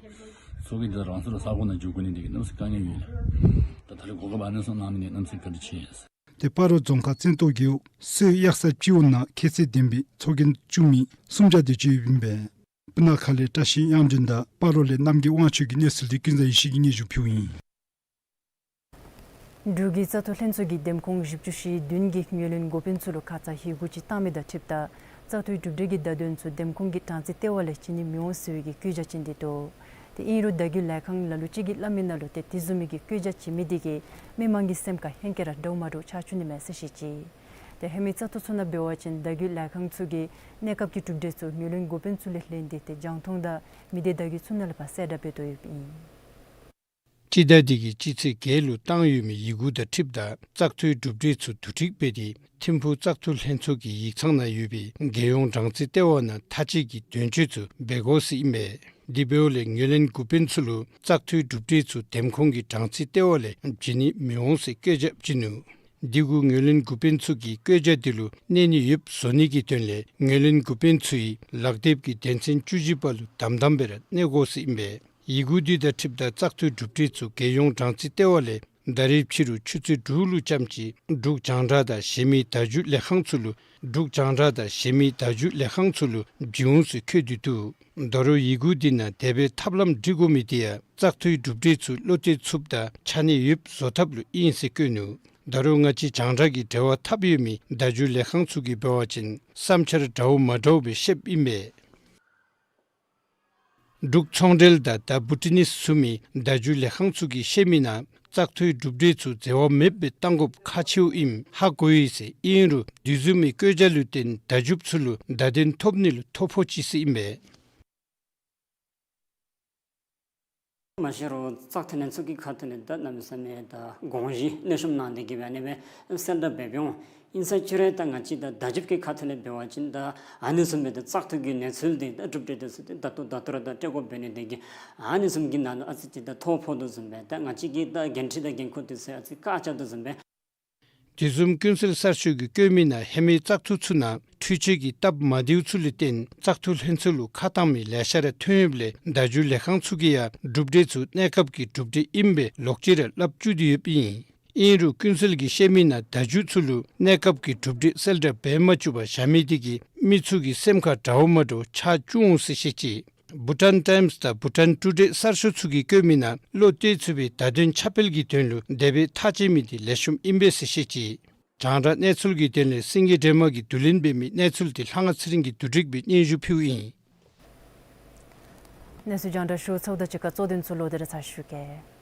ཚོགས་རྒྱན་འདི་རང་སོ་ར་ས་གོ་ནང་འགྱོ་དགོ་ནི་འདི་གིས་གནམ་མེད་ས་མེད་དཀའ་ངལ་ཡོད་ལགས། ད་ད་རེས་གོ་སྐབས་ཨ་ནི་ཚུ་གནང་མི་འདི་གནམ་མེད་ས་མེད་བཀའ་དྲིན་ཆེ། ཏེ་སྤ་རོ་རྫོང་ཁག་བཙན་ཏོ་རྒེད་འོག་སོས་གཡག་ས་སྤྱི་འོག་ནང་ཁྱད་ཚད་ལྡན་པའི་ཚོགས་རྒྱན་བཙུགས་མི་སུམ་བརྒྱ་དེ་ཅིག་ཡོདཔ་ཨིན་པས། སྤུ་ན་ཁ་ལས་བཀྲ་ཤིས་དབྱངས་སྒྲོན་དང་སྤ་རོ་ལས་རྣམ་རྒྱལ་དབང་ཕྱུག་གིས་གནས་ཚུལ་འདི་ཀུན་བཟང་ཡེ་ཤེས་ཀྱིས་སྙན་ཞུ་ཕུལཝ་ཨིན། འབྲུག་གི་བཙག་འཐུ་ལྷན་ཚོགས་ཀྱིས་འདེམས་ཁོངས་བཞི་བཅུ་ཞེ་བདུན་གྱི་ངོས་ལེན་འགོ་དཔོན་ཚུ་ལུ་ཁ་ཙ་ཡི་གུ་ཅིག་བཏང་མི་དང་འཁྲིལཝ་ད་བཙག་འཐུའི་གྲུབ་འབྲས་ཀྱི་བརྡ་དོན་ཚུ་འདེམས་ཁོངས་ཀྱི་གྲངས་རྩིས་ལྟེ་བ་ལས་བྱིན་ནི་མི་འོང་ཟེར་བའི་གི་བཀོད་རྒྱ་བྱིན་ཏེ་འདུག། ཏེ་ཨིན་རུང་བརྡ་བརྒྱུད་ལས་ཁང་ལ་ལུ་ཅིག་གིས་སླབ་མི་ནང་ལུ་ཏེ་དེ་བཟུམ་མའི་གི་བཀོད་རྒྱ་བྱིན་མི་དེ་གིས་མི་མང་གི་སེམས་ཁར་ཧེང་སྐལ་ར་འདྲཝ་མ་འདྲཝ་ཆགས་བཅུག་ནི་མས་ཟེར་བཤད་ཅི། ཏེ་ཧེ་མའི་བཙག་འཐུ་ཚུ་ནང་འབད་བ་ཅིན་བརྡ་བརྒྱུད་ལས་ཁང་ཚུ་གིས་གནས་སྐབས་ཀྱི་གྲུབ་འབྲས་ཚུ་ངོས་ལེན་འགོ་དཔོན་ཚུ་ལས་ལེན་ཏེ་ཏེ་རྒྱང་མཐོང་དང་མི་སྡེ་བརྡ་བརྒྱུད་ཚུ་ནང་ལས་ཕར་གསལ་བསྒྲགས་འབད་དོ་ཡོདཔ་ཨིན། སྤྱི་ཟླ་འདི་གི་སྤྱི་ཚེས་བརྒྱད་ལུ་བཏང་ཡོད་མི་ཡི་གུ་དང་འཁྲིལཝ་ད་བཙག་འཐུའི་གྲུབ་འབྲས་ཚུ་བསྡུ་སྒྲིག་འབད་དེ་ཐིམ་ཕུག་བཙག་འཐུ་ལྷན་ཚོགས་ཀྱི་ཡིག་ཚང་ནང་ཡོད་པའི་རྒྱལ་ཡོངས་གྲངས་རྩིས་ལྟེ་བ་ནང་མཐའ་དཔྱད་ཀྱི་དོན་གཅོད་ཚུ་འབད་དགོ་ཟེར་ཨིན་པས། དེ་འབདཝ་ལས་ངོས་ལེན་འགོ་དཔོན་ཚུ་ལུ་བཙག་འཐུའི་གྲུབ་འབྲས་ཚུ་འདེམས་ཁོངས་ཀྱི་གྲངས་རྩིས་ལྟེ་བ་ལས་བྱིན་ནི་མི་འོང་ཟེར་བཀོད་རྒྱ་བྱིན་ནུག། དེ་གུ་ངོས་ལེན་འགོ་དཔོན་ཚུ་གིས་བཀོད་རྒྱ་དེ་ལུ་གནས་ནི་ཡོདཔ་བཟོ་ནི་གི་དོན་ལས་ངོས་ལེན་འགོ་དཔོན་ཚུ་ཡིས་ལག་དེབ་ཀྱི་དོན་ཚན་བཅུ་བཞི་པ་ལུ་དམ་དམ་སྦེ་ར་གནས་དགོ་ཟེར་ཨིན་པས། ཡི་གུ་དེ་དང་འཁྲིལཝ་ད་བཙག་འཐུའི་གྲུབ་འབྲས་ཚུ་རྒྱལ་ཡོངས་གྲངས་རྩིས་ལྟེ་བ་ལས་ད་རིས་ཕྱི་རུ་ཆུ་ཚོད་དྲུག་ལུ་ཙམ་ཅིག་འབྲུག་རྒྱང་བསྒྲགས་དང་གཞན་མི་བརྡ་བརྒྱུད་ལས་ཁང་ཚུ་ལུ་འབྲུག་རྒྱང་བསྒྲགས་དང་གཞན་མི་བརྡ་བརྒྱུད་ལས་ཁང་ཚུ་ལུ་བྱིན་འོང་ཟེར་འཁོད་དེ་འདུག། ད་རུང་ཡི་གུ་དེ་ནང་འདས་པའི་ཐབས་ལམ་སྒྲིག་དགོ་མི་དེ་ཡང་བཙག་འཐུའི་གྲུབ་འབྲས་ཚུ་བློ་གཏད་ཚུགསཔ་དང་ཆ་གནས་ཡོདཔ་བཟོ་ཐབས་ལུ་ཨིན་ཟེར་བཀོད་ནུག། ད་རུང་ང་བཅས་རྒྱང་བསྒྲགས་ཀྱི་འབྲེལ་བ་འཐབ་ཡོད་མི་བརྡ་བརྒྱུད་ལས་ཁང་ཚུ་གིས་འབད་བ་ཅིན་བསམ་འཆར་འདྲཝ་མ་འདྲཝ་སྦེ་བཤདཔ་ཨིན་པས། འབྲུག་ཚོང་འབྲེལ་དང་The Bhutanese ཟེར་མི་བརྡ་བརྒྱུད་ལས་ཁང་ཚུ་གིས་བཤད་མི་ནང་བཙག་འཐུའི་གྲུབ་འབྲས་ཚུ་འཛོལ་བ་མེདཔ་སྦེ་གཏང་དགོཔ་ཁག་ཆེཝ་ཨིནམ་ཧ་གོ་ཡི་ཟེར་ཨིན་རུང་དེ་བཟུམ་མའི་བཀོད་རྒྱ་ལུ་བརྟེན་བརྡ་བརྒྱུདཔ་ཚུ་ལུ་བརྡ་དོན་ཐོབ་ནི་ལུ་ཐོ་ཕོག་ཅི་ཟེར་ཨིན་པས། མ་གཞི་རུང་བཙག་འཐུ་ལྷན་ཚོགས་ཀྱི་ཁ་ཐུག་ལས་ད་གནམ་མེད་ས་མེད་ད་དགོངས་གཞི་གནས་ཤོམ་གནང་སྟེ་གི་སྦེ་ཨ་ནི་སྦེ་གསལ་བསྒྲགས་འབད་འབདཝ་ཨིན་ས་ཅི་རུང་ད་ང་བཅས་ད་བརྡ་བརྒྱུད་ཀྱི་ཁ་ཐུག་ལས་འབད་བ་ཅིན་ད་ཨ་ནི་བཟུམ་སྦེ་ད་བཙག་འཐུ་གི་གནས་ཚུལ་འདི་ད་གྲུབ་འབྲས་འདི་ཚུ་འདི་ད་ལྟོ་ད་ལྟོ་ར་ད་སྤྲོད་དགོཔ་འབད་ནི་དེ་གིས་ཨ་ནི་བཟུམ་གྱི་ནང་ལུ་ཨ་ཙི་ཅིག་ད་ཐོ་ཕོག་དོ་བཟུམ་སྦེ་ད་ང་བཅས་ཀྱི་ད་འགན་འཁྲི་དང་འགན་ཁུར་འདི་ཚུ་ཨ་ཙི་བཀག་ཆ་དོ་བཟུམ་སྦེ། དེ་བཟུམ་ཀུན་གསལ་གསར་ཤོས་ཀྱིས་བཀོད་མི་ནང་ཧེ་མའི་བཙག་འཐུ་ཚུ་ནང་འཕྲུལ་ཆས་ཀྱི་སྟབས་མ་བདེཝ་ཚུ་ལུ་བརྟེན་བཙག་འཐུ་ལྷན་ཚོགས་ལུ་ཁ་བཏང་མི་ལེ་ཤ་ར་ཐོན་ཡོདཔ་ལས་བརྡ་བརྒྱུད་ལས་ཁང་ཚུ་གིས་ཡང་གྲུབ་འབྲས་ཚུ་གནས་སྐབས་ཀྱི་གྲུབ་འབྲས་ཨིནམ་སྦེ་ལོག་ཅི་ར་སླབ་བཅུག་སྟེ་ཡོདཔ་ཨིན། ཨིན་རུང་ཀུན་གསལ་གྱིས་བཤད་མི་ནང་བརྡ་བརྒྱུད་ཚུ་ལུ་གནས་སྐབས་ཀྱི་གྲུབ་འབྲས་གསལ་བསྒྲགས་འབད་མ་བཅུག་པར་བཞག་མི་དེ་གིས་མི་ཚུ་གི་སེམས་ཁར་འདྲཝ་མ་འདྲཝ་ཆགས་བཅུག་འོང་ཟེར་བཤད་ཅི། Bhutan Times དང་Bhutan Today གསར་ཤོས་ཚུ་གིས་བཀོད་མི་ནང་བློ་གཏད་ཚུགས་པའི་བརྡ་དོན་ཁྱབ་སྤེལ་གྱི་དོན་ལུ་འདས་པའི་ཐག་བཅད་མི་དེ་ལེགས་ཤོམ་ཨིན་པས་ཟེར་བཤད་ཅི། རྒྱང་བསྒྲགས་གནས་ཚུལ་གྱི་དོན་ལས་སེང་གེ་སྒྲོལ་མ་གིས་བསྡུ་ལེན་འབད་མི་གནས་ཚུལ་དེ་ལྷ་དབང་ཚེ་རིང་གིས་བསྡུ་སྒྲིག་འབད་སྙན་ཞུ་ཕུལཝ་ཨིན། གནས་ཚུལ་རྒྱང་བསྒྲགས་ཞུ་ཚརཝ་དང་གཅིག་ཁར་གཙོ་དོན་ཚུ་ལོག་སྟེ་ར་ཚར་ཞུ་གེ།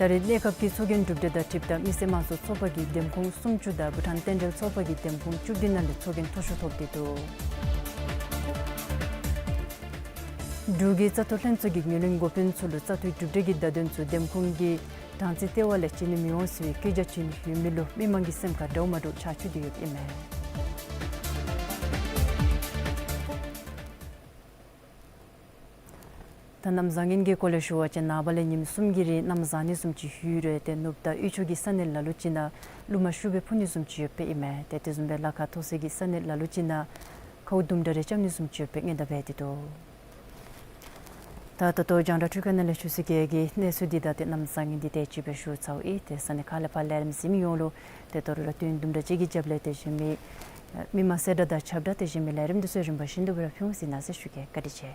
ད་རེས་གནས་སྐབས་ཀྱི་ཚོགས་རྒྱན་གྲུབ་འབྲས་དང་འཁྲིལཝ་ད་མི་སེར་དམངས་གཙོ་ཚོགས་པ་གིས་འདེམས་ཁོངས་སུམ་ཅུ་དང་བྷུ་ཊཱན་རྟེན་འབྲེལ་ཚོགས་པ་གིས་འདེམས་ཁོངས་བཅུ་བདུན་ནང་ལས་ཚོགས་རྒྱན་མཐོ་ཤོས་ཐོབ་སྟེ་འདུག། འབྲུག་གི་བཙག་འཐུ་ལྷན་ཚོགས་ཀྱིས་ངོས་ལེན་འགོ་དཔོན་ཚུ་ལུ་བཙག་འཐུའི་གྲུབ་འབྲས་ཀྱི་བརྡ་དོན་ཚུ་འདེམས་ཁོངས་ཀྱི་གྲངས་རྩིས་ལྟེ་བ་ལས་བྱིན་ནི་མི་འོང་ཟེར་བའི་བཀོད་རྒྱ་བྱིན་ཡོད་མི་ལུ་མི་མང་གི་སེམས་ཁར་འདྲཝ་མ་འདྲཝ་ཆགས་བཅུག་སྟེ་ཡོདཔ་ཨིན་མས། ད་གནམ་བཟང་ངན་གྱི་སྐོར་ལས་ཞུ་བ་ཅིན་ནངས་པ་ལས་ཉིནམ་གསུམ་གྱི་རིང་གནམ་བཟང་ནི་བཟུམ་ཅིག་ཡོད་རུང་ཏེ་ནུབ་དང་དབུས་ཕྱོགས་ཀྱི་ས་གནས་ལ་ལུ་ཅིག་ནང་རླུང་མ་ཤུགས་སྦེ་འཕུ་ནི་བཟུམ་ཅིག་ཡོདཔ་ཨིན་མས། ཏེ་དེ་བཟུམ་སྦེ་ལ་ཁ་མཐོ་ས་གི་ས་གནས་ལ་ལུ་ཅིག་ནང་ཁཝ་དུམ་གྲ་རེ་རྐྱབ་ནི་བཟུམ་ཅིག་ཡོདཔ་སྔོན་བརྡ་འབད་དེ་འདུག། ད་ད་ལྟོ་རྒྱང་བསྒྲགས་འཕྲུལ་ཁང་ནང་ལས་ཞུ་ས་གི་གནས་ཚུལ་འདི་དང་ཏེ་གནམ་བཟང་ངན་འདི་དེ་ཅིག་སྦེ་ཞུ་ཚརཝ་ཨིན། ཏེ་ས་གནས་ཁག་ལས་ཕར་ལས་རིམ་གཟིགས་མི་ཡོངས་ལུ་ཏེ་དོ་རུང་ར་དུས་ཡུན་དུམ་གྲ་ཅིག་གི་རྒྱབ་ལས་ཏེ་གཞན་མི་མི་མང་གསལ་བསྒྲགས་དང་ཁྱབ་བསྒྲགས་ཏེ་གཞན་མི་ལས་རིམ་འདི་ཚུ་རིམ་པ་བཞིན་དུ་སྦེ་ར་ཕུལ་འོང་ཟེར་ན་ཟེར་ཞུ་གེ། བཀའ་དྲིན་ཆེ།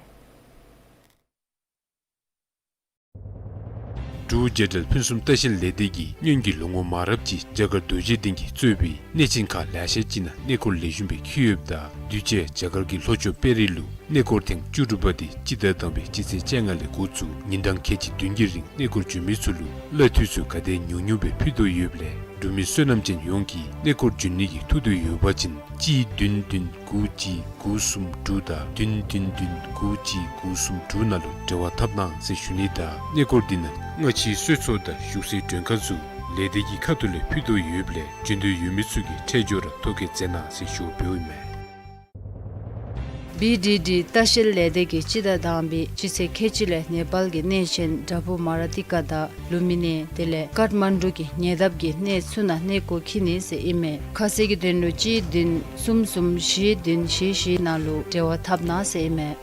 འབྲུག་རྒྱལ་ཕྲན་ཕུན་སུམ་ལྟ་བཤལ་ལས་སྡེ་གིས་སྔོན་གྱི་ལོ་ངོ་མང་རབས་ཀྱི་རྒྱ་གར་རྡོ་རྗེ་གདན་གྱིས་གཙོས་པའི་གནས་ཆེན་ཁག་ལེ་ཤ་ཅིག་ནང་གནས་སྐོར་ལེགས་ཤོམ་སྦེ་འཁྱིད་ཡོདཔ་ད་དུས་ཅི་རྒྱ་གར་གྱི་ལྷོ་ཕྱོགས་དཔལ་རི་ལུ་གནས་སྐོར་ཐེངས་བཅུ་དྲུག་པ་དེ་སྤྱི་ཟླ་དང་པའི་སྤྱི་ཚེས་བཅོ་ལྔ་ལས་འགོ་བཙུགས་ཉིན་གྲངས་ཁལ་གཅིག་བདུན་གྱི་རིང་གནས་སྐོར་བྱོན་མི་ཚུ་ལུ་གླ་འཐུས་ཚུ་ག་དེ་ཉུང་ཉུང་སྦེ་ཕུལ་དོ་ཡོདཔ་ལས་འབྲུག་མི་བསོད་ནམས་ཅན་ཡོངས་ཀྱིས་གནས་སྐོར་བྱོན་ནི་གི་ཐུགས་འདོད་ཡོད་པ་ཅིན་གཅིག་བདུན་བདུན་དགུ་གཅིག་དགུ་གསུམ་དྲུག་དང་བདུན་བདུན་བདུན་དགུ་གཅིག་དགུ་གསུམ་དྲུག་ནང་ལུ་འབྲེལ་བ་འཐབ་གནང་ཟེར་ཞུ་ནི་དང་གནས་སྐོར་འདི་ནང་སྔ་ཕྱིའི་གསོལ་ཚོགས་དང་བཞུགས་སའི་མགྲོན་ཁང་ཚུ་ལས་སྡེ་གི་ཁ་ཐུག་ལས་ཕུལ་དོ་ཡོདཔ་ལས་བྱོན་འདོད་ཡོད་མི་ཚུ་གིས་འཕྲལ་མགྱོགས་ར་ཐོ་བཀོད་མཛད་གནང་ཟེར་ཞུ་འབདཝ་ཨིན་མས། བི་ཌི་ཌི་ལྟ་བཤལ་ལས་སྡེ་གིས་སྤྱི་ཟླ་དང་པའི་སྤྱི་ཚེས་ཁལ་གཅིག་ལས་ནེ་པཱལ་གྱི་གནས་ཆེན་བྲག་ཕུག་མ་ར་ཏི་ཀ་དང་ལུམ་བི་ནི་དེ་ལས་ཀཏ་མན་ཌུ་གི་ཉེ་འདབས་ཀྱི་གནས་ཚུ་ནང་གནས་སྐོར་འཁྱིད་ནི་ཟེར་ཨིན་མས། ཁ་གསལ་གྱི་དོན་ལུ་གཅིག་བདུན་གསུམ་གསུམ་བཞི་བདུན་བཞི་བཞི་ནང་ལུ་འབྲེལ་བ་འཐབ་གནང་ཟེར་ཨིན་མས།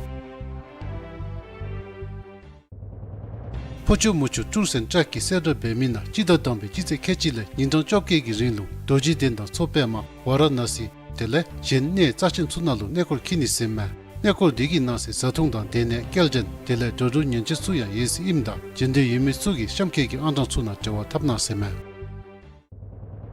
ཕོ་ཆུ་མོ་ཆུ་ཊུར་སེན་ཊར་གྱིས་གསལ་བསྒྲགས་འབད་མི་ནང་སྤྱི་ཟླ་དང་པའི་སྤྱི་ཚེས་ཁལ་གཅིག་ལས་ཉིན་གྲངས་བཅོ་བརྒྱད་ཀྱི་རིང་ལུ་རྡོ་རྗེ་གདན་དང་མཚོ་པདྨ་ཝཱ་ར་ཎ་སི་དེ་ལས་གཞན་གནས་རྩ་ཆེན་ཚུ་ནང་ལུ་གནས་སྐོར་འཁྱིད་ནི་ཟེར་ཨིན་མས། གནས་སྐོར་འདི་གི་ནང་གསེས་བཟའ་འཐུང་དང་སྡོད་གནས་སྐྱེལ་འདྲེན་དེ་ལས་འགྲོ་འགྲུལ་ཉེན་བཅོལ་ཚུ་ཡང་ཡོད་ཟེར་ཨིནམ་ད་འབྱོན་འདོད་ཡོད་མི་ཚུ་གིས་གཤམ་འཁོད་ཀྱི་ཨང་གྲངས་ཚུ་ནང་འབྲེལ་བ་འཐབ་གནང་ཟེར་མས།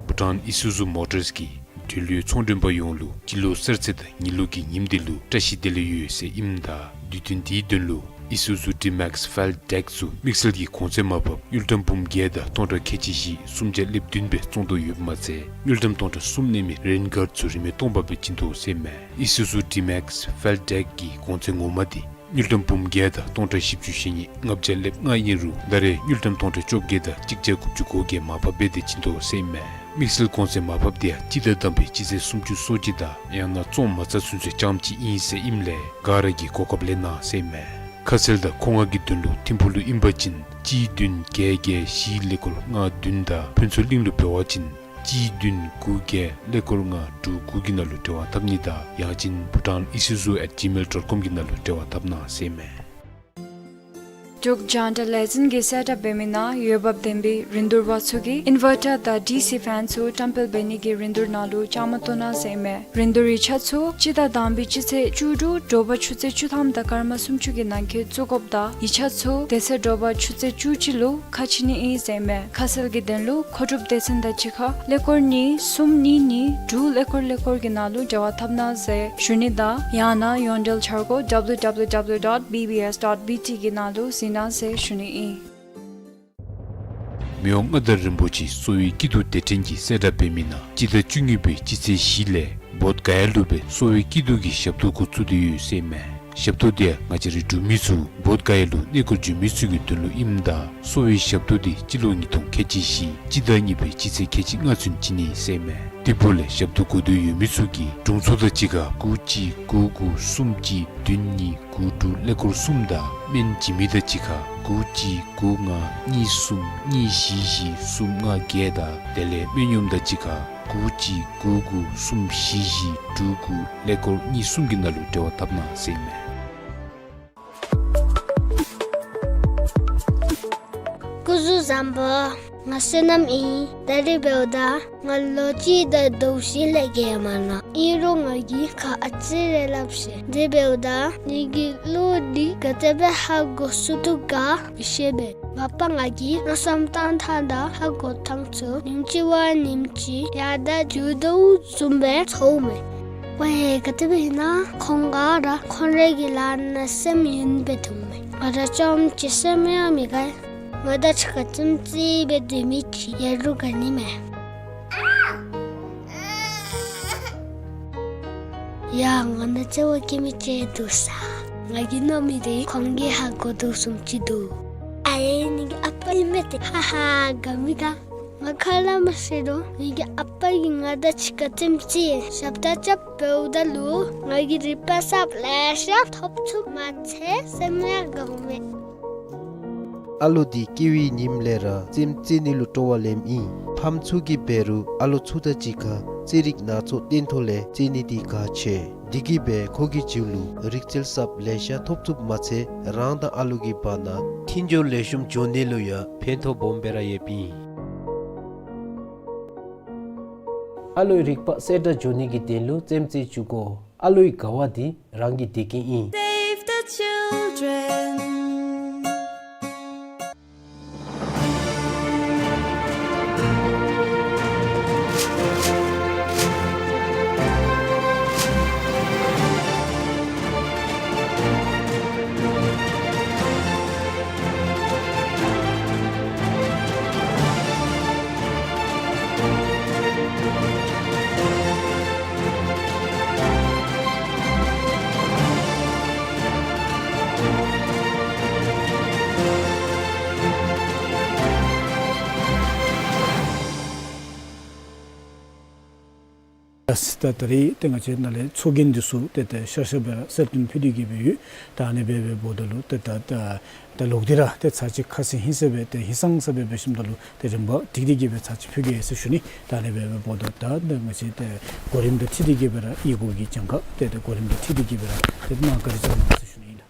བྷུ་ཊཱན་ཨི་སུ་ཛུ་མོ་ཊརས་ཀྱིས་འགྲུལ་བའི་ཚོང་མགྲོན་པ་ཡོངས་ལུ་སྤྱི་ལོ་གསར་ཚེས་དང་ཉི་ལོ་གི་ཉིནམ་དེ་ལུ་བཀྲ་ཤིས་བདེ་ལེགས་ཡོད་ཟེར་ཨིནམ་ད་དུས་སྟོན་དེའི་དོན་ལུ་ཨི་སུ་ཛུ་ཌི་མེགསི་ཕེལ་ཌེཀ་ཚུ་དམིགས་བསལ་གྱི་གོང་ཚད་མར་ཕབ་དངུལ་ཀྲམ་འབུམ་བརྒྱད་དང་སྟོང་ཕྲག་ཁལ་གཅིག་བཞི་སུམ་བརྒྱ་ལེབ་བདུན་སྦེ་བཙོང་དོ་ཡོདཔ་མ་ཚད་དངུལ་ཀྲམ་སྟོང་ཕྲག་གསུམ་གནས་མི་རེན་གཱརཌ་ཚུ་རིན་མེད་སྟོང་པ་སྦེ་བྱིན་དོ་ཟེར་མས། ཨི་སུ་ཛུ་ཌི་མེགསི་ཕེལ་ཌེཀ་གི་གོང་ཚད་ངོ་མ་དེ་དངུལ་ཀྲམ་འབུམ་བརྒྱད་དང་སྟོང་ཕྲག་བཞི་བཅུ་ཞེ་གཉིས་ལྔ་བརྒྱ་ལེབ་ལྔ་ཨིན་རུང་ད་རེས་དངུལ་ཀྲམ་སྟོང་ཕྲག་བཅོ་བརྒྱད་དང་གཅིག་བརྒྱ་དགུ་བཅུ་གོ་བརྒྱད་མར་ཕབ་སྦེ་དེ་བྱིན་དོ་ཟེར་མས། དམིགས་བསལ་གོང་ཚད་མར་ཕབ་དེ་ཡང་སྤྱི་ཟླ་དང་པའི་སྤྱི་ཚེས་སུམ་ཅུ་སོ་གཅིག་དང་ཡང་ན་བཙོང་མ་ཚར་ཚུན་ཚོད་རྐྱངམ་ཅིག་ཨིན་ཟེར་ཨིནམ་ལས་ག་ར་གིས་གོ་སྐབས་ལེན་གནང་ཟེར་མས། ཁ་གསལ་དང་མཁོ་མངགས་ཀྱི་དོན་ལུ་ཐིམ་ཕུག་ལུ་ཨིན་པ་ཅིན་གཅིག་བདུན་བརྒྱད་བརྒྱད་བཞི་ཀླད་ཀོར་ལྔ་བདུན་དང་ཕུན་ཚོགས་གླིང་ལུ་འབད་བ་ཅིན་གཅིག་བདུན་དགུ་བརྒྱད་ཀླད་ཀོར་ལྔ་དྲུག་དགུ་གི་ནང་ལུ་འབྲེལ་བ་འཐབ་ནི་དང་ཡང་ཅིན་bhutan isuzu at gmail dot com གི་ནང་ལུ་འབྲེལ་བ་འཐབ་གནང་ཟེར་མས། འབྲུག་རྒྱང་བསྒྲགས་ལས་འཛིན་གྱིས་གསལ་བསྒྲགས་འབད་མི་ནང་འོས་འབབ་ལྡན་པའི་རིན་བསྡུར་པ་ཚུ་གིས་ཨིན་ཝར་ཊར་དང་ཌི་སི་ཕེན་ཚུ་བཀྲམ་སྤེལ་འབད་ནི་གི་རིན་བསྡུར་ནང་ལུ་བཅའ་མར་གཏོགས་གནང་ཟེར་མས། རིན་བསྡུར་ཡིག་ཆ་ཚུ་སྤྱི་ཟླ་དང་པའི་སྤྱི་ཚེས་བཅུ་དྲུག་དྲོ་པ་ཆུ་ཚོད་བཅུ་ཐམ་དང་སྐར་མ་སུམ་ཅུ་གི་ནང་འཁོད་བཙུགས་དགོཔ་དང་ཡིག་ཆ་ཚུ་དེ་ཚེ་དྲོ་པ་ཆུ་ཚོད་བཅུ་གཅིག་ལུ་ཁ་ཕྱེ་ནི་ཨིན་ཟེར་མས། ཁ་གསལ་གྱི་དོན་ལུ་མཁོ་སྒྲུབ་སྡེ་ཚན་དང་གཅིག་ཁར་ཀླད་ཀོར་གཉིས་གསུམ་གཉིས་གཉིས་དྲུག་ཀླད་ཀོར་ཀླད་ཀོར་གྱི་ནང་ལུ་འབྲེལ་བ་འཐབ་གནང་ཟེར་ཞུ་ནི་དང་ཡང་ན་ཡོངས་འབྲེལ་འཆར་སྒོ་W W W dot B B S dot B T གི་ནང་ལུ་གཟིགས་གནང་ཟེར་ཞུ་ནི་ཨིན། མི་དབང་མངའ་བདག་རིན་པོ་ཆེ་གསོ་བའི་སྐྱིད་སྡུག་སྡེ་ཕྲན་གྱིས་གསལ་བསྒྲགས་འབད་མི་ནང་སྤྱི་ཟླ་བཅུ་གཉིས་པའི་སྤྱི་ཚེས་བཞི་ལས་བོདྷ་ག་ཡ་ལུ་སྦེ་གསོ་བའི་སྐྱིད་སྡུག་གི་ཞབས་ཏོག་འགོ་བཙུགས་ཏེ་ཡོད་ཟེར་མས། ཞབས་ཏོག་དེ་ཡང་ང་བཅས་རའི་འབྲུག་མི་ཚུ་བོདྷ་ག་ཡ་ལུ་གནས་སྐོར་འབྱོན་མི་ཚུ་གི་དོན་ལུ་ཨིནམ་ད་གསོ་བའི་ཞབས་ཏོག་དེ་སྤྱི་ལོ་ཉིས་སྟོང་ཁལ་གཅིག་བཞི་སྤྱི་ཟླ་གཉིས་པའི་སྤྱི་ཚེས་ཁལ་གཅིག་ལྔ་ཚུན་བྱིན་ནི་ཟེར་མས། དེ་འབདཝ་ལས་ཞབས་ཏོག་དགོ་འདོད་ཡོད་མི་ཚུ་གིས་དྲུང་འཚོ་དང་གཅིག་ཁར་དགུ་གཅིག་དགུ་དགུ་གསུམ་གཅིག་བདུན་གཉིས་དགུ་དྲུག་ཀླད་ཀོར་གསུམ་དང་སྨན་བྱིན་མི་དང་གཅིག་ཁར་དགུ་གཅིག་དགུ་ལྔ་གཉིས་གསུམ་གཉིས་བཞི་བཞི་གསུམ་ལྔ་བརྒྱད་དང་དེ་ལས་སྨན་གཡོགམ་དང་གཅིག་ཁར་དགུ་གཅིག་དགུ་དགུ་གསུམ་བཞི་བཞི་དྲུག་དགུ་ཀླད་ཀོར་གཉིས་གསུམ་གྱི་ནང་ལུ་འབྲེལ་བ་འཐབ་གནང་ཟེར་མས། སྐུ་གཟུགས་བཟང་པོ། ང་བསོད་ནམས་ཨིན། ད་རིས་འབདཝ་ད་ང་ལོ་གཅིག་དང་ཟླཝ་བཞི་ལས་བརྒལ་མ་ནུག། ཨིན་རུང་ང་གིས་ཁ་ཨ་ཙི་རེ་སླབ་ཤེས། དེ་འབདཝ་ད་ངེ་གི་གླུ་འདི་ག་དེ་སྦེ་ཧ་གོ་ཚུགས་དོ་ག་མི་ཤེས་པས། མ་པ་ང་གིས་མནོ་བསམ་བཏང་ཐངས་དང་ཧ་གོ་ཐངས་ཚུ་ཉིནམ་གཅིག་བ་ཉིནམ་གཅིག་ཡར་དྲག་འགྱོ་དོ་བཟུམ་སྦེ་ཚོརཝ་མས། ཝའེ་ག་དེ་སྦེ་ཨིན་ན་ཁོང་ག་ར་ཁོང་རའི་གི་ལཱ་ནང་སེམས་ཡེངས་སྦེ་འདུག་མས། ང་ར་རྐྱངམ་གཅིག་སེམས་ཡང་མི་དགའ། ང་དང་གཅིག་ཁར་རྩེདམོ་རྩེ་སྦེ་སྡོད་མི་ཅིག་ཡོད་རུང་དགའ་ནི་མས། ཡ་ང་ནཱ་རྩེད་མོ་རྐྱབ་མི་ཅིག་འདུག་ས། ང་གིས་མནོ་མི་དེ་ཁོང་གིས་ཧ་གོ་དོ་བཟུམ་ཅིག་འདུག། ཨ་ཡེ་ངེ་གི་ཨ་པ་ཨིན་མས་ཏེ། ཧ་ཧ་དགའ་མི་དགའ། ང་ཁ་སླབ་མ་ཤེས་རུང་ངེ་གི་ཨ་པ་གིས་ང་དང་གཅིག་ཁར་རྩེདམོ་རྩེ་ཞབས་ཏོག་རྐྱབ་འབདཝ་ད་ལུ་ང་གིས་རིག་པ་གསརཔ་ལེ་ཤ་ཐོབ་ཚུགས་མ་ཚད་སེམས་ཡང་དགའཝ་མས། ཨ་ལོ་འདི་སྐྱེ་བའི་ཉིནམ་ལས་ར་རྩེདམོ་རྩེ་ནི་ལུ་སྤྲོ་བ་ལེནམ་ཨིན། ཕམ་ཚུ་གིས་འབད་རུང་ཨ་ལོ་ཚུ་དང་གཅིག་ཁར་རྩེད་རིགས་སྣ་ཚོགས་སྟོན་ཐོག་ལས་རྩེད་ནི་འདི་གལ་ཆེ། དེ་གིས་སྦེ་ཁོ་གི་རྒྱུད་ལུ་རིག་རྩལ་གསརཔ་ལེ་ཤ་ཐོབ་ཚུགསཔ་མ་ཚད་རང་དང་ཨ་ལོ་གི་བར་ན་མཐུན་སྦྱོར་ལེགས་ཤོམ་འགྱོ་ནི་ལུ་ཡང་ཕན་ཐོགས་སྦོམ་སྦེ་ར་ཡོདཔ་ཨིན། ཨ་ལོའི་རིག་པ་གསལ་དྲགས་འགྱོ་ནི་གི་དོན་ལུ་རྩེདམོ་རྩེ་བཅུག་དགོ། ཨ་ལོའི་དགའ་བ་འདི་རང་གི་བདེ་སྐྱིད་ཨིན། Save the children. ད་ད་རེས་ཏེ་ང་བཅས་ནཱ་ལས་ཚོགས་རྒྱན་འདི་ཚུ་ཏེ་ཏེ་ཤར་ཤར་སྦེ་ར་གསལ་སྟོན་ཕུལ་ཏེ་གི་སྦེ་ཡོད། ད་ཨ་ནི་སྦེ་འབདཝ་ད་ལུ་ཏེ་ད་ད་ད་ལོག་སྟེ་ར་ཏེ་ཚར་གཅིག་ཁ་གསལ་ཧིང་སངས་སྦེ་ཏེ་ཧིང་སངས་ས་སྦེ་འབད་ཞིནམ་ད་ལུ་ཏེ་རིམ་པ་སྒྲིག་སྟེ་གི་སྦེ་ཚར་གཅིག་ཕུལ་གེ་ཟེར་ཞུ་ནི། ད་ཨ་ནི་སྦེ་འབདཝ་ད་ད་ང་བཅས་ཏེ་གོ་རིམ་དང་འཁྲིལ་ཏེ་གི་སྦེ་ར་གཡས་སྐོར་གྱི་གྱངས་ཁ་ཏེ་ཏེ་གོ་རིམ་དང་འཁྲིལ་ཏེ་གི་སྦེ་ར་ཏེ་ནཱ་བཀའ་དྲིན་བསྐྱང་གནང་ཟེར་ཞུ་ནི་ཨིན་ལགས།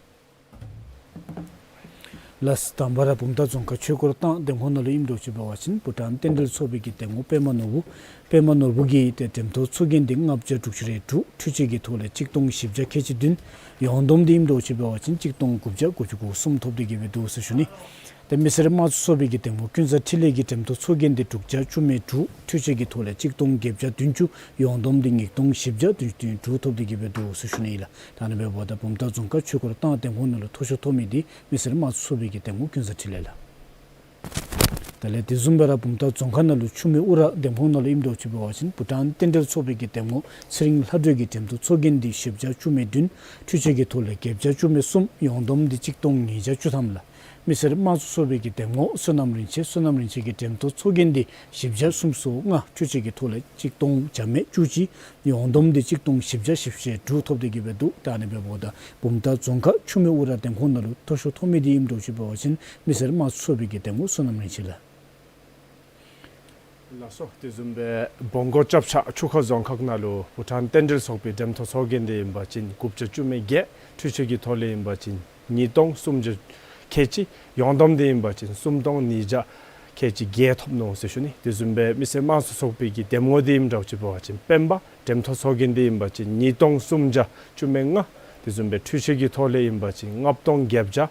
ལགས། དང་པ་ར་བུམ་ཐང་རྫོང་ཁག་ཆོས་འཁོར་ཏང་འདེམས་ཁོངས་ནང་ལུ་ཨིནམ་འདྲཝ་ཅིག་འབད་བ་ཅིན་བྷུ་ཊཱན་རྟེན་འབྲེལ་ཚོགས་པའི་གི་འདེམས་ངོ་པདྨ་ནོར་བུ། པདྨ་ནོར་བུ་གིས་ཏེ་འགྲེམས་ཐོག་ཚོགས་རྒྱན་འདི་ལྔ་བརྒྱ་དྲུག་ཅུ་རེ་དྲུག་འཕྲུལ་ཆས་ཀྱི་ཐོག་ལས་གཅིག་སྟོང་བཞི་བརྒྱ་ཁལ་གཅིག་བདུན། ཡོངས་བསྡོམས་འདི་ཨིནམ་འདྲཝ་ཅིག་འབད་བ་ཅིན་གཅིག་སྟོང་དགུ་བརྒྱ་དགུ་བཅུ་གོ་གསུམ་ཐོབ་སྟེ་གི་སྦེ་འདུག་ཟེར་ཞུ་ནི། ཏེ་མི་སེར་དམངས་གཙོ་ཚོགས་པའི་གི་འདེམས་ངོ་ཀུན་བཟང་འཕྲིན་ལས་ཀྱིས་འགྲེམས་ཐོག་ཚོགས་རྒྱན་འདི་དྲུག་བརྒྱ་བཅུ་མེད་དྲུག་འཕྲུལ་ཆས་ཀྱི་ཐོག་ལས་གཅིག་སྟོང་བརྒྱད་བརྒྱ་བདུན་ཅུ། ཡོངས་བསྡོམས་འདི་ཉིས་སྟོང་བཞི་བརྒྱ་བདུན་ཅུ་དོན་དྲུག་ཐོབ་སྟེ་གི་སྦེ་འདུག་ཟེར་ཞུ་ནི་ཨིན་ལགས། ད་ཨ་ནི་འབདཝ་ད་བུམ་ཐང་རྫོང་ཁག་ཆོས་འཁོར་ཏང་འདེམས་ཁོངས་ནང་ལུ་མཐོ་ཤོས་ཐོབ་མི་འདི་མི་སེར་དམངས་གཙོ་ཚོགས་པའི་གི་འདེམས་ངོ་ཀུན་བཟང་འཕྲིན་ལས་ལགས། དེ་ལས་དེ་བཟུམ་སྦེ་ར་བུམ་ཐང་རྫོང་ཁག་ནང་ལུ་ཆུ་སྨད་ཨུ་ར་འདེམས་ཁོངས་ནང་ལུ་ཨིནམ་འདྲཝ་ཅིག་འབད་བ་ཅིན་བྷུ་ཊཱན་རྟེན་འབྲེལ་ཚོགས་པའི་གི་འདེམས་ངོ་ཚེ་རིང་ལྷ་སྒྲོལ་གྱིས་འགྲེམས་ཐོག་ཚོགས་རྒྱན་འདི་བཞི་བརྒྱ་བཅུ་མེད་བདུན། འཕྲུལ་ཆས་ཀྱི་ཐོག་ལས་བརྒྱད་བརྒྱ་བཅུ་མེད་གསུམ། ཡོངས་བསྡོམས་འདི་གཅིག་སྟོང་ཉིས་བརྒྱ་བཅུ་ཐམ་ལགས། མི་སེར་དམངས་གཙོ་ཚོགས་པའི་གི་འདེམས་ངོ་བསོད་ནམས་རིན་ཆེན། བསོད་ནམས་རིན་ཆེན་གྱིས་འགྲེམས་ཐོག་ཚོགས་རྒྱན་འདི་བཞི་བརྒྱ་སུམ་ཅུ་སོ་ལྔ། འཕྲུལ་ཆས་ཀྱི་ཐོག་ལས་གཅིག་སྟོང་བརྒྱ་མེད་བཅུ་གཅིག། ཡོངས་བསྡོམས་འདི་གཅིག་སྟོང་བཞི་བརྒྱ་བཞི་བཅུ་ཞེ་དྲུག་ཐོབ་སྟེ་གི་སྦེ་འདུག། ད་ཨ་ནི་འབདཝ་ད་བུམ་ཐང་རྫོང་ཁག་ཆུ་སྨད་ཨུ་ར་འདེམས་ཁོངས་ནང་ལུ་མཐོ་ཤོས་ཐོབ་མི་འདི་ཨིནམ་འདྲཝ་ཅིག་འབད་བ་ཅིན་མི་སེར་དམངས་གཙོ་ཚོགས་པའི་གི་འདེམས་ངོ་བསོད་ནམས་རིན་ཆེན་ལགས། ལགས་སོ། དེ་བཟུམ་སྦེ་བོང་གུ་རྐྱབ་ཆག་ཆུ་ཁ་རྫོང་ཁག་ནང་ལུ་བྷུ་ཊཱན་རྟེན་འབྲེལ་ཚོགས་པའི་འགྲེམས་ཐོག་ཚོགས་རྒྱན་འདི་ཨིན་པ་ཅིན་དགུ་བརྒྱ་བཅུ་མེད་བརྒྱད། འཕྲུལ་ཆས་ཀྱི་ཐོག་ལས་ཨིན་པ་ཅིན་ཉིས་སྟོང་སུམ་བརྒྱ་ཁལ་གཅིག། ཡོངས་བསྡོམས་འདི་ཨིན་པ་ཅིན་སུམ་སྟོང་ཉིས་བརྒྱ་ཁལ་གཅིག་བརྒྱད་ཐོབ་ནུག་ཟེར་ཞུ་ནི། དེ་བཟུམ་སྦེ་མི་སེར་དམངས་གཙོ་ཚོགས་པའི་གི་འདེམས་ངོ་འདི་ཨིནམ་འདྲཝ་ཅིག་འབད་བ་ཅིན་སྤེན་པ། འགྲེམས་ཐོག་ཚོགས་རྒྱན་འདི་ཨིན་པ་ཅིན་ཉིས་སྟོང་སུམ་བརྒྱ་བཅུ་མེད་ལྔ། དེ་བཟུམ་སྦེ་འཕྲུལ་ཆས་ཀྱི་ཐོག་ལས་ཨིན་པ་ཅིན་ལྔ་སྟོང་བརྒྱད་བརྒྱ་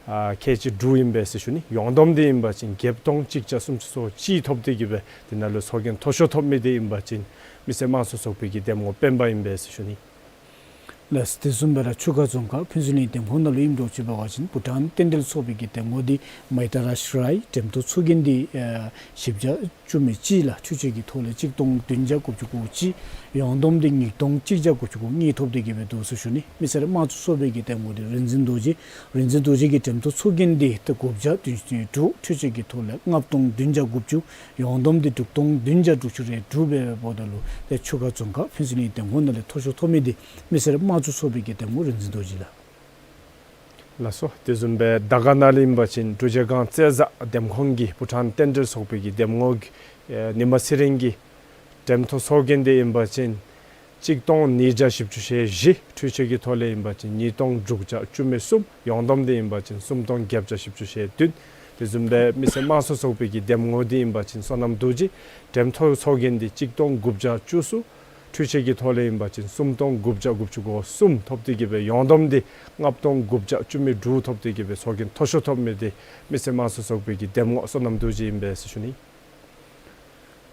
ཨ་ཁལ་གཅིག་དྲུག་ཨིན་པས་ཟེར་ཞུ་ནི། ཡོངས་བསྡོམས་འདི་ཨིན་པ་ཅིན་བརྒྱད་སྟོང་གཅིག་བརྒྱ་སུམ་ཅུ་སོ་གཅིག་ཐོབ་སྟེ་གི་སྦེ་དེ་ནང་ལུ་ཚོགས་རྒྱན་མཐོ་ཤོས་ཐོབ་མི་འདི་ཨིན་པ་ཅིན་མི་སེར་དམངས་གཙོ་ཚོགས་པའི་གི་འདེམས་ངོ་སྤེན་པ་ཨིན་པས་ཟེར་ཞུ་ནི། ལགས། དེ་བཟུམ་སྦེ་ར་ཆུ་ཁ་རྫོང་ཁག་ཕུན་ཚོགས་གླིང་འདེམས་ཁོངས་ནང་ལུ་ཨིནམ་འདྲཝ་ཅིག་འབད་བ་ཅིན་བྷུ་ཊཱན་རྟེན་འབྲེལ་ཚོགས་པའི་གི་འདེམས་ངོ་འདི་མི་ཏྲ་རཱཇ་རའི། འགྲེམས་ཐོག་ཚོགས་རྒྱན་འདི་ཨ་བཞི་བརྒྱ་བཅུ་མེད་གཅིག་ལགས། འཕྲུལ་ཆས་ཀྱི་ཐོག་ལས་གཅིག་སྟོང་བདུན་བརྒྱ་དགུ་བཅུ་གོ་གཅིག། ཡོངས་བསྡོམས་འདི་ཉིས་སྟོང་གཅིག་བརྒྱ་དགུ་བཅུ་གོ་གཉིས་ཐོབ་སྟེ་གི་སྦེ་འདུག་ཟེར་ཞུ་ནི། མི་སེར་དམངས་གཙོ་ཚོགས་པའི་གི་འདེམས་ངོ་འདི་རིག་འཛིན་རྡོ་རྗེ། རིག་འཛིན་རྡོ་རྗེ་གིས་འགྲེམས་ཐོག་ཚོགས་རྒྱན་འདི་ཏེ་དགུ་བརྒྱ་བདུན་ཅུ་དོན་དྲུག། འཕྲུལ་ཆས་ཀྱི་ཐོག་ལས་ལྔ་སྟོང་བདུན་བརྒྱ་དགུ་བཅུ། ཡོངས་བསྡོམས་འདི་དྲུག་སྟོང་བདུན་བརྒྱ་དྲུག་ཅུ་རེ་དྲུག་སྦེ་འབདཝ་ད་ལུ་ཏེ་ཆུ་ཁ་རྫོང་ཁག་ཕུན་ཚོགས་གླིང་འདེམས་ཁོངས་ནང་ལས་མཐོ་ཤོས་ཐོབ་མི་འདི་མི་སེར་དམངས་གཙོ་ཚོགས་པའི་གི་འདེམས་ངོ་རིག་འཛིན་རྡོ་རྗེ་ལགས། ལགས་སོ། དེ་བཟུམ་སྦེ་དར་དཀར་ནང་ལུ་ཨིན་པ་ཅིན་འབྲུག་རྗེས་སྒང་རྩེ་བཟའ་འདེམས་ཁོངས་ཀྱི་བྷུ་ཊཱན་རྟེན་འབྲེལ་ཚོགས་པའི་གི་འདེམས་ངོ་གི་ཨེ་ཉི་མ་ཚེ་རིང་གིས་འགྲེམས་ཐོག་ཚོགས་རྒྱན་འདི་ཨིན་པ་ཅིན་གཅིག་སྟོང་ཉིས་བརྒྱ་བཞི་བཅུ་ཞེ་བཞི། འཕྲུལ་ཆས་ཀྱི་ཐོག་ལས་ཨིན་པ་ཅིན་ཉིས་སྟོང་དྲུག་བརྒྱ་བཅུ་མེད་གསུམ། ཡོངས་བསྡོམས་འདི་ཨིན་པ་ཅིན་སུམ་སྟོང་བརྒྱད་བརྒྱ་བཞི་བཅུ་ཞེ་བདུན། དེ་བཟུམ་སྦེ་མི་སེར་དམངས་གཙོ་ཚོགས་པའི་གི་འདེམས་ངོ་འདི་ཨིན་པ་ཅིན་བསོད་ནམས་རྡོ་རྗེ། འགྲེམས་ཐོག་ཚོགས་རྒྱན་འདི་གཅིག་སྟོང་དགུ་བརྒྱ་བཅུ་གསུམ། འཕྲུལ་ཆས་ཀྱི་ཐོག་ལས་ཨིན་པ་ཅིན་སུམ་སྟོང་དགུ་བརྒྱ་དགུ་བཅུ་གོ་གསུམ་ཐོབ་སྟེ་གི་སྦེ་ཡོངས་བསྡོམས་འདི་ལྔ་སྟོང་དགུ་བརྒྱ་བཅུ་མེད་དྲུག་ཐོབ་སྟེ་གི་སྦེ་ཚོགས་རྒྱན་མཐོ་ཤོས་ཐོབ་མི་འདི་མི་སེར་དམངས་གཙོ་ཚོགས་པའི་གི་འདེམས་ངོ་བསོད་ནམས་རྡོ་རྗེ་ཨིན་པས་ཟེར་ཞུ་ནི།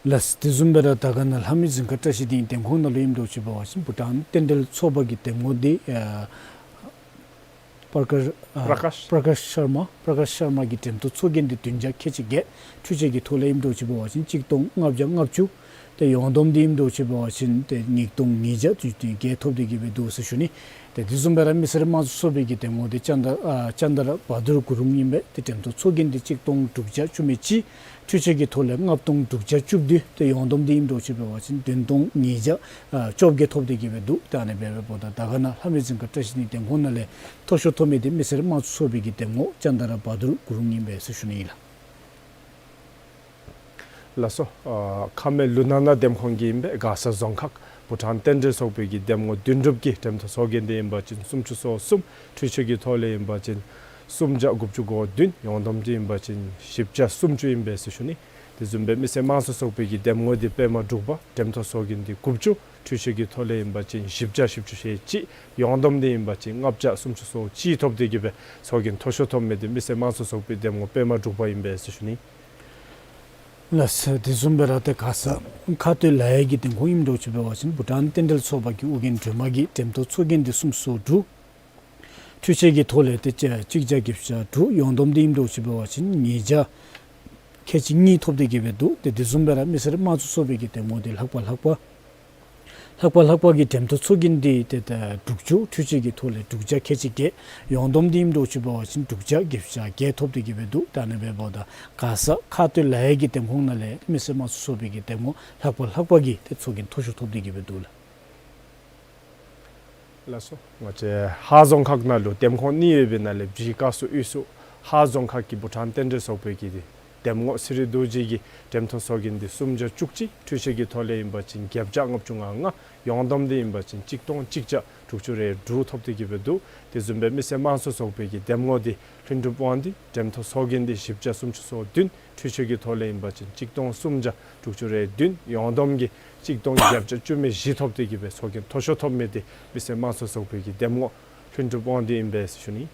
ལགས། དེ་བཟུམ་སྦེ་ར་དར་དཀར་ནང་ལྷ་མི་རྫིང་ཁ་བཀྲ་ཤིས་སྡིངས་འདེམས་ཁོངས་ནང་ལུ་ཨིནམ་འདྲཝ་ཅིག་འབད་བ་ཅིན་བྷུ་ཊཱན་རྟེན་འབྲེལ་ཚོགས་པ་གི་འདེམས་ངོ་འདི་ཨ་པྲ་ཀཱཤ་ཨ་པྲ་ཀཱཤ་པྲ་ཀཱཤ་ཤར་མ། པྲ་ཀཱཤ་ཤར་མ་གིས་འགྲེམས་ཐོག་ཚོགས་རྒྱན་འདི་བདུན་བརྒྱ་ཁལ་གཅིག་བརྒྱད། འཕྲུལ་ཆས་ཀྱི་ཐོག་ལས་ཨིནམ་འདྲཝ་ཅིག་འབད་བ་ཅིན་གཅིག་སྟོང་ལྔ་བརྒྱ་ལྔ་བཅུ། ཏེ་ཡོངས་བསྡོམས་འདི་ཨིནམ་འདྲཝ་ཅིག་འབད་བ་ཅིན་ཏེ་ཉིས་སྟོང་ཉིས་བརྒྱ་དོན་དོན་བརྒྱད་ཐོབ་སྟེ་གི་སྦེ་འདུག་ཟེར་ཞུ་ནི། ཏེ་དེ་བཟུམ་སྦེ་ར་མི་སེར་དམངས་གཙོ་ཚོགས་པའི་གི་འདེམས་ངོ་འདི་ཅན་དར་ཨ་ཅན་དར་བ་དུར་གུ་རུང་ཨིན་པས། ཏེ་འགྲེམས་ཐོག་ཚོགས་རྒྱན་འདི་གཅིག་སྟོང་དྲུག་བརྒྱ་བཅུ་མེད་གཅིག། འཕྲུལ་ཆས་ཀྱི་ཐོག་ལས་ལྔ་སྟོང་དྲུག་བརྒྱ་བཅུ་བདུན། ཏེ་ཡོངས་བསྡོམས་འདི་ཨིནམ་འདྲཝ་ཅིག་འབད་བ་ཅིན་བདུན་སྟོང་ཉིས་བརྒྱ་ཨ་བཅོ་བརྒྱད་ཐོབ་སྟེ་གི་སྦེ་འདུག། ཏེ་ཨ་ནི་སྦེ་འབདཝ་ད་དར་དཀར་ནང་ལྷ་མི་རྫིང་ཁ་བཀྲ་ཤིས་སྡིངས་འདེམས་ཁོངས་ནང་ལས་མཐོ་ཤོས་ཐོབ་མི་འདི་མི་སེར་དམངས་གཙོ་ཚོགས་པའི་གི་འདེམས་ངོ་ཅན་དར་བ་དུར་གུ་རུང་ཨིན་པས་ཟེར་ཞུ་ནི་ཨིན་ལགས། ལགས་སོ། ཨ་ཁ་སྨད་ལུང་ནག་ནང་འདེམས་ཁོངས་ཀྱི་ཨིན་པས་མགར་ས་རྫོང་ཁག་བྷུ་ཊཱན་རྟེན་འབྲེལ་ཚོགས་པའི་གི་འདེམས་ངོ་དོན་གྲུབ་ཀྱིས་འགྲེམས་ཐོག་ཚོགས་རྒྱན་འདི་ཨིན་པ་ཅིན་སུམ་ཅུ་སོ་གསུམ། འཕྲུལ་ཆས་ཀྱི་ཐོག་ལས་ཨིན་པ་ཅིན་སུམ་བརྒྱ་དགུ་བཅུ་གོ་བདུན། ཡོངས་བསྡོམས་འདི་ཨིན་པ་ཅིན་བཞི་བརྒྱ་སུམ་ཅུ་ཨིན་པས་ཟེར་ཞུ་ནི། དེ་བཟུམ་སྦེ་མི་སེར་དམངས་གཙོ་ཚོགས་པའི་གི་འདེམས་ངོ་འདི་པདྨ་འབྲུག་པ། འགྲེམས་ཐོག་ཚོགས་རྒྱན་འདི་དགུ་བཅུ། འཕྲུལ་ཆས་ཀྱི་ཐོག་ལས་ཨིན་པ་ཅིན་བཞི་བརྒྱ་བཞི་བཅུ་ཞེ་གཅིག། ཡོངས་བསྡོམས་འདི་ཨིན་པ་ཅིན་ལྔ་བརྒྱ་སུམ་ཅུ་སོ་གཅིག་ཐོབ་སྟེ་གི་སྦེ་ཚོགས་རྒྱན་མཐོ་ཤོས་ཐོབ་མི་འདི་མི་སེར་དམངས་གཙོ་ཚོགས་པའི་འདེམས་ངོ་པདྨ་འབྲུག་པ་ཨིན་པས་ཟེར་ཞུ་ནི། ལགས། དེ་བཟུམ་སྦེ་ར་ཏེ་མགར་ས་ཁ་སྟོད་ལ་ཡ་གི་འདེམས་ཁོངས་ཨིནམ་འདྲཝ་ཅིག་འབད་བ་ཅིན་བྷུ་ཊཱན་རྟེན་འབྲེལ་ཚོགས་པ་གི་ཨོ་རྒྱན་སྒྲོལ་མ་གིས་འགྲེམས་ཐོག་ཚོགས་རྒྱན་འདི་སུམ་ཅུ་སོ་དྲུག། འཕྲུལ་ཆས་ཀྱི་ཐོག་ལས་ཏེ་གཅིག་བརྒྱ་བརྒྱད་ཅུ་གྱ་དྲུག། ཡོངས་བསྡོམས་འདི་ཨིནམ་འདྲཝ་ཅིག་འབད་བ་ཅིན་ཉིས་བརྒྱ་ཁལ་གཅིག་གཉིས་ཐོབ་སྟེ་གི་སྦེ་འདུག། ཏེ་དེ་བཟུམ་སྦེ་ར་མི་སེར་དམངས་གཙོ་ཚོགས་པའི་གི་འདེམས་ངོ་འདི་ལྷག་པ་ལྷག་པ། ལྷག་པ་ལྷག་པ་གི་འགྲེམས་ཐོག་ཚོགས་རྒྱན་འདི་ཏེ་ད་དྲུག་ཅུ། འཕྲུལ་ཆས་ཀྱི་ཐོག་ལས་དྲུག་བརྒྱ་ཁལ་གཅིག་བརྒྱད། ཡོངས་བསྡོམས་འདི་ཨིནམ་འདྲཝ་ཅིག་འབད་བ་ཅིན་དྲུག་བརྒྱ་བརྒྱད་ཅུ་གྱ་བརྒྱད་ཐོབ་སྟེ་གི་སྦེ་འདུག། ད་ཨ་ནི་སྦེ་འབདཝ་ད་མགར་ས་ཁ་སྟོད་ལ་ཡ་གི་འདེམས་ཁོངས་ནང་ལས་མི་སེར་དམངས་གཙོ་ཚོགས་པའི་གི་འདེམས་ངོ་ལྷག་པ་ལྷག་པ་གི་ཏེ་ཚོགས་རྒྱན་མཐོ་ཤོས་ཐོབ་སྟེ་གི་སྦེ་འདུག་ལགས། ལགས་སོ། ང་བཅས་ཧཱ་རྫོང་ཁག་ནང་ལུ་འདེམས་ཁོངས་གཉིས་ཡོད་པའི་ནང་ལས་བཞི་ཀ་སུ་དབུས་སུ་ཧཱ་རྫོང་ཁག་གི་བྷུ་ཊཱན་རྟེན་འབྲེལ་ཚོགས་པའི་གི་ འདེམས་ངོ་ཚེ་རིང་རྡོ་རྗེ་གིས་འགྲེམས་ཐོག་ཚོགས་རྒྱན་འདི་སུམ་བརྒྱ་བཅུ་གཅིག། འཕྲུལ་ཆས་ཀྱི་ཐོག་ལས་ཨིན་པ་ཅིན་བརྒྱད་བརྒྱ་ལྔ་བཅུ་ང་ལྔ། ཡོངས་བསྡོམས་འདི་ཨིན་པ་ཅིན་གཅིག་སྟོང་གཅིག་བརྒྱ་དྲུག་ཅུ་རེ་དྲུག་ཐོབ་སྟེ་གི་སྦེ་འདུག། དེ་བཟུམ་སྦེ་མི་སེར་དམངས་གཙོ་ཚོགས་པའི་གི་འདེམས་ངོ་འདི་ལྷུན་གྲུབ་དབང་འདུས་འགྲེམས་ཐོག་ཚོགས་རྒྱན་འདི་བཞི་བརྒྱ་སུམ་ཅུ་སོ་བདུན། འཕྲུལ་ཆས་ཀྱི་ཐོག་ལས་ཨིན་པ་ཅིན་གཅིག་སྟོང་སུམ་བརྒྱ་དྲུག་ཅུ་རེ་བདུན། ཡོངས་བསྡོམས་ཀྱི་གཅིག་སྟོང་བརྒྱད་བརྒྱ་བཅུ་མེད་བཞི་ཐོབ་སྟེ་གི་སྦེ་ཚོགས་རྒྱན་མཐོ་ཤོས་ཐོབ་མི་འདི་མི་སེར་དམངས་གཙོ་ཚོགས་པའི་གི་འདེམས་ངོ་ལྷུན་གྲུབ་དབང་འདུས་ཨིན་པས་ཟེར་ཞུ་ནི།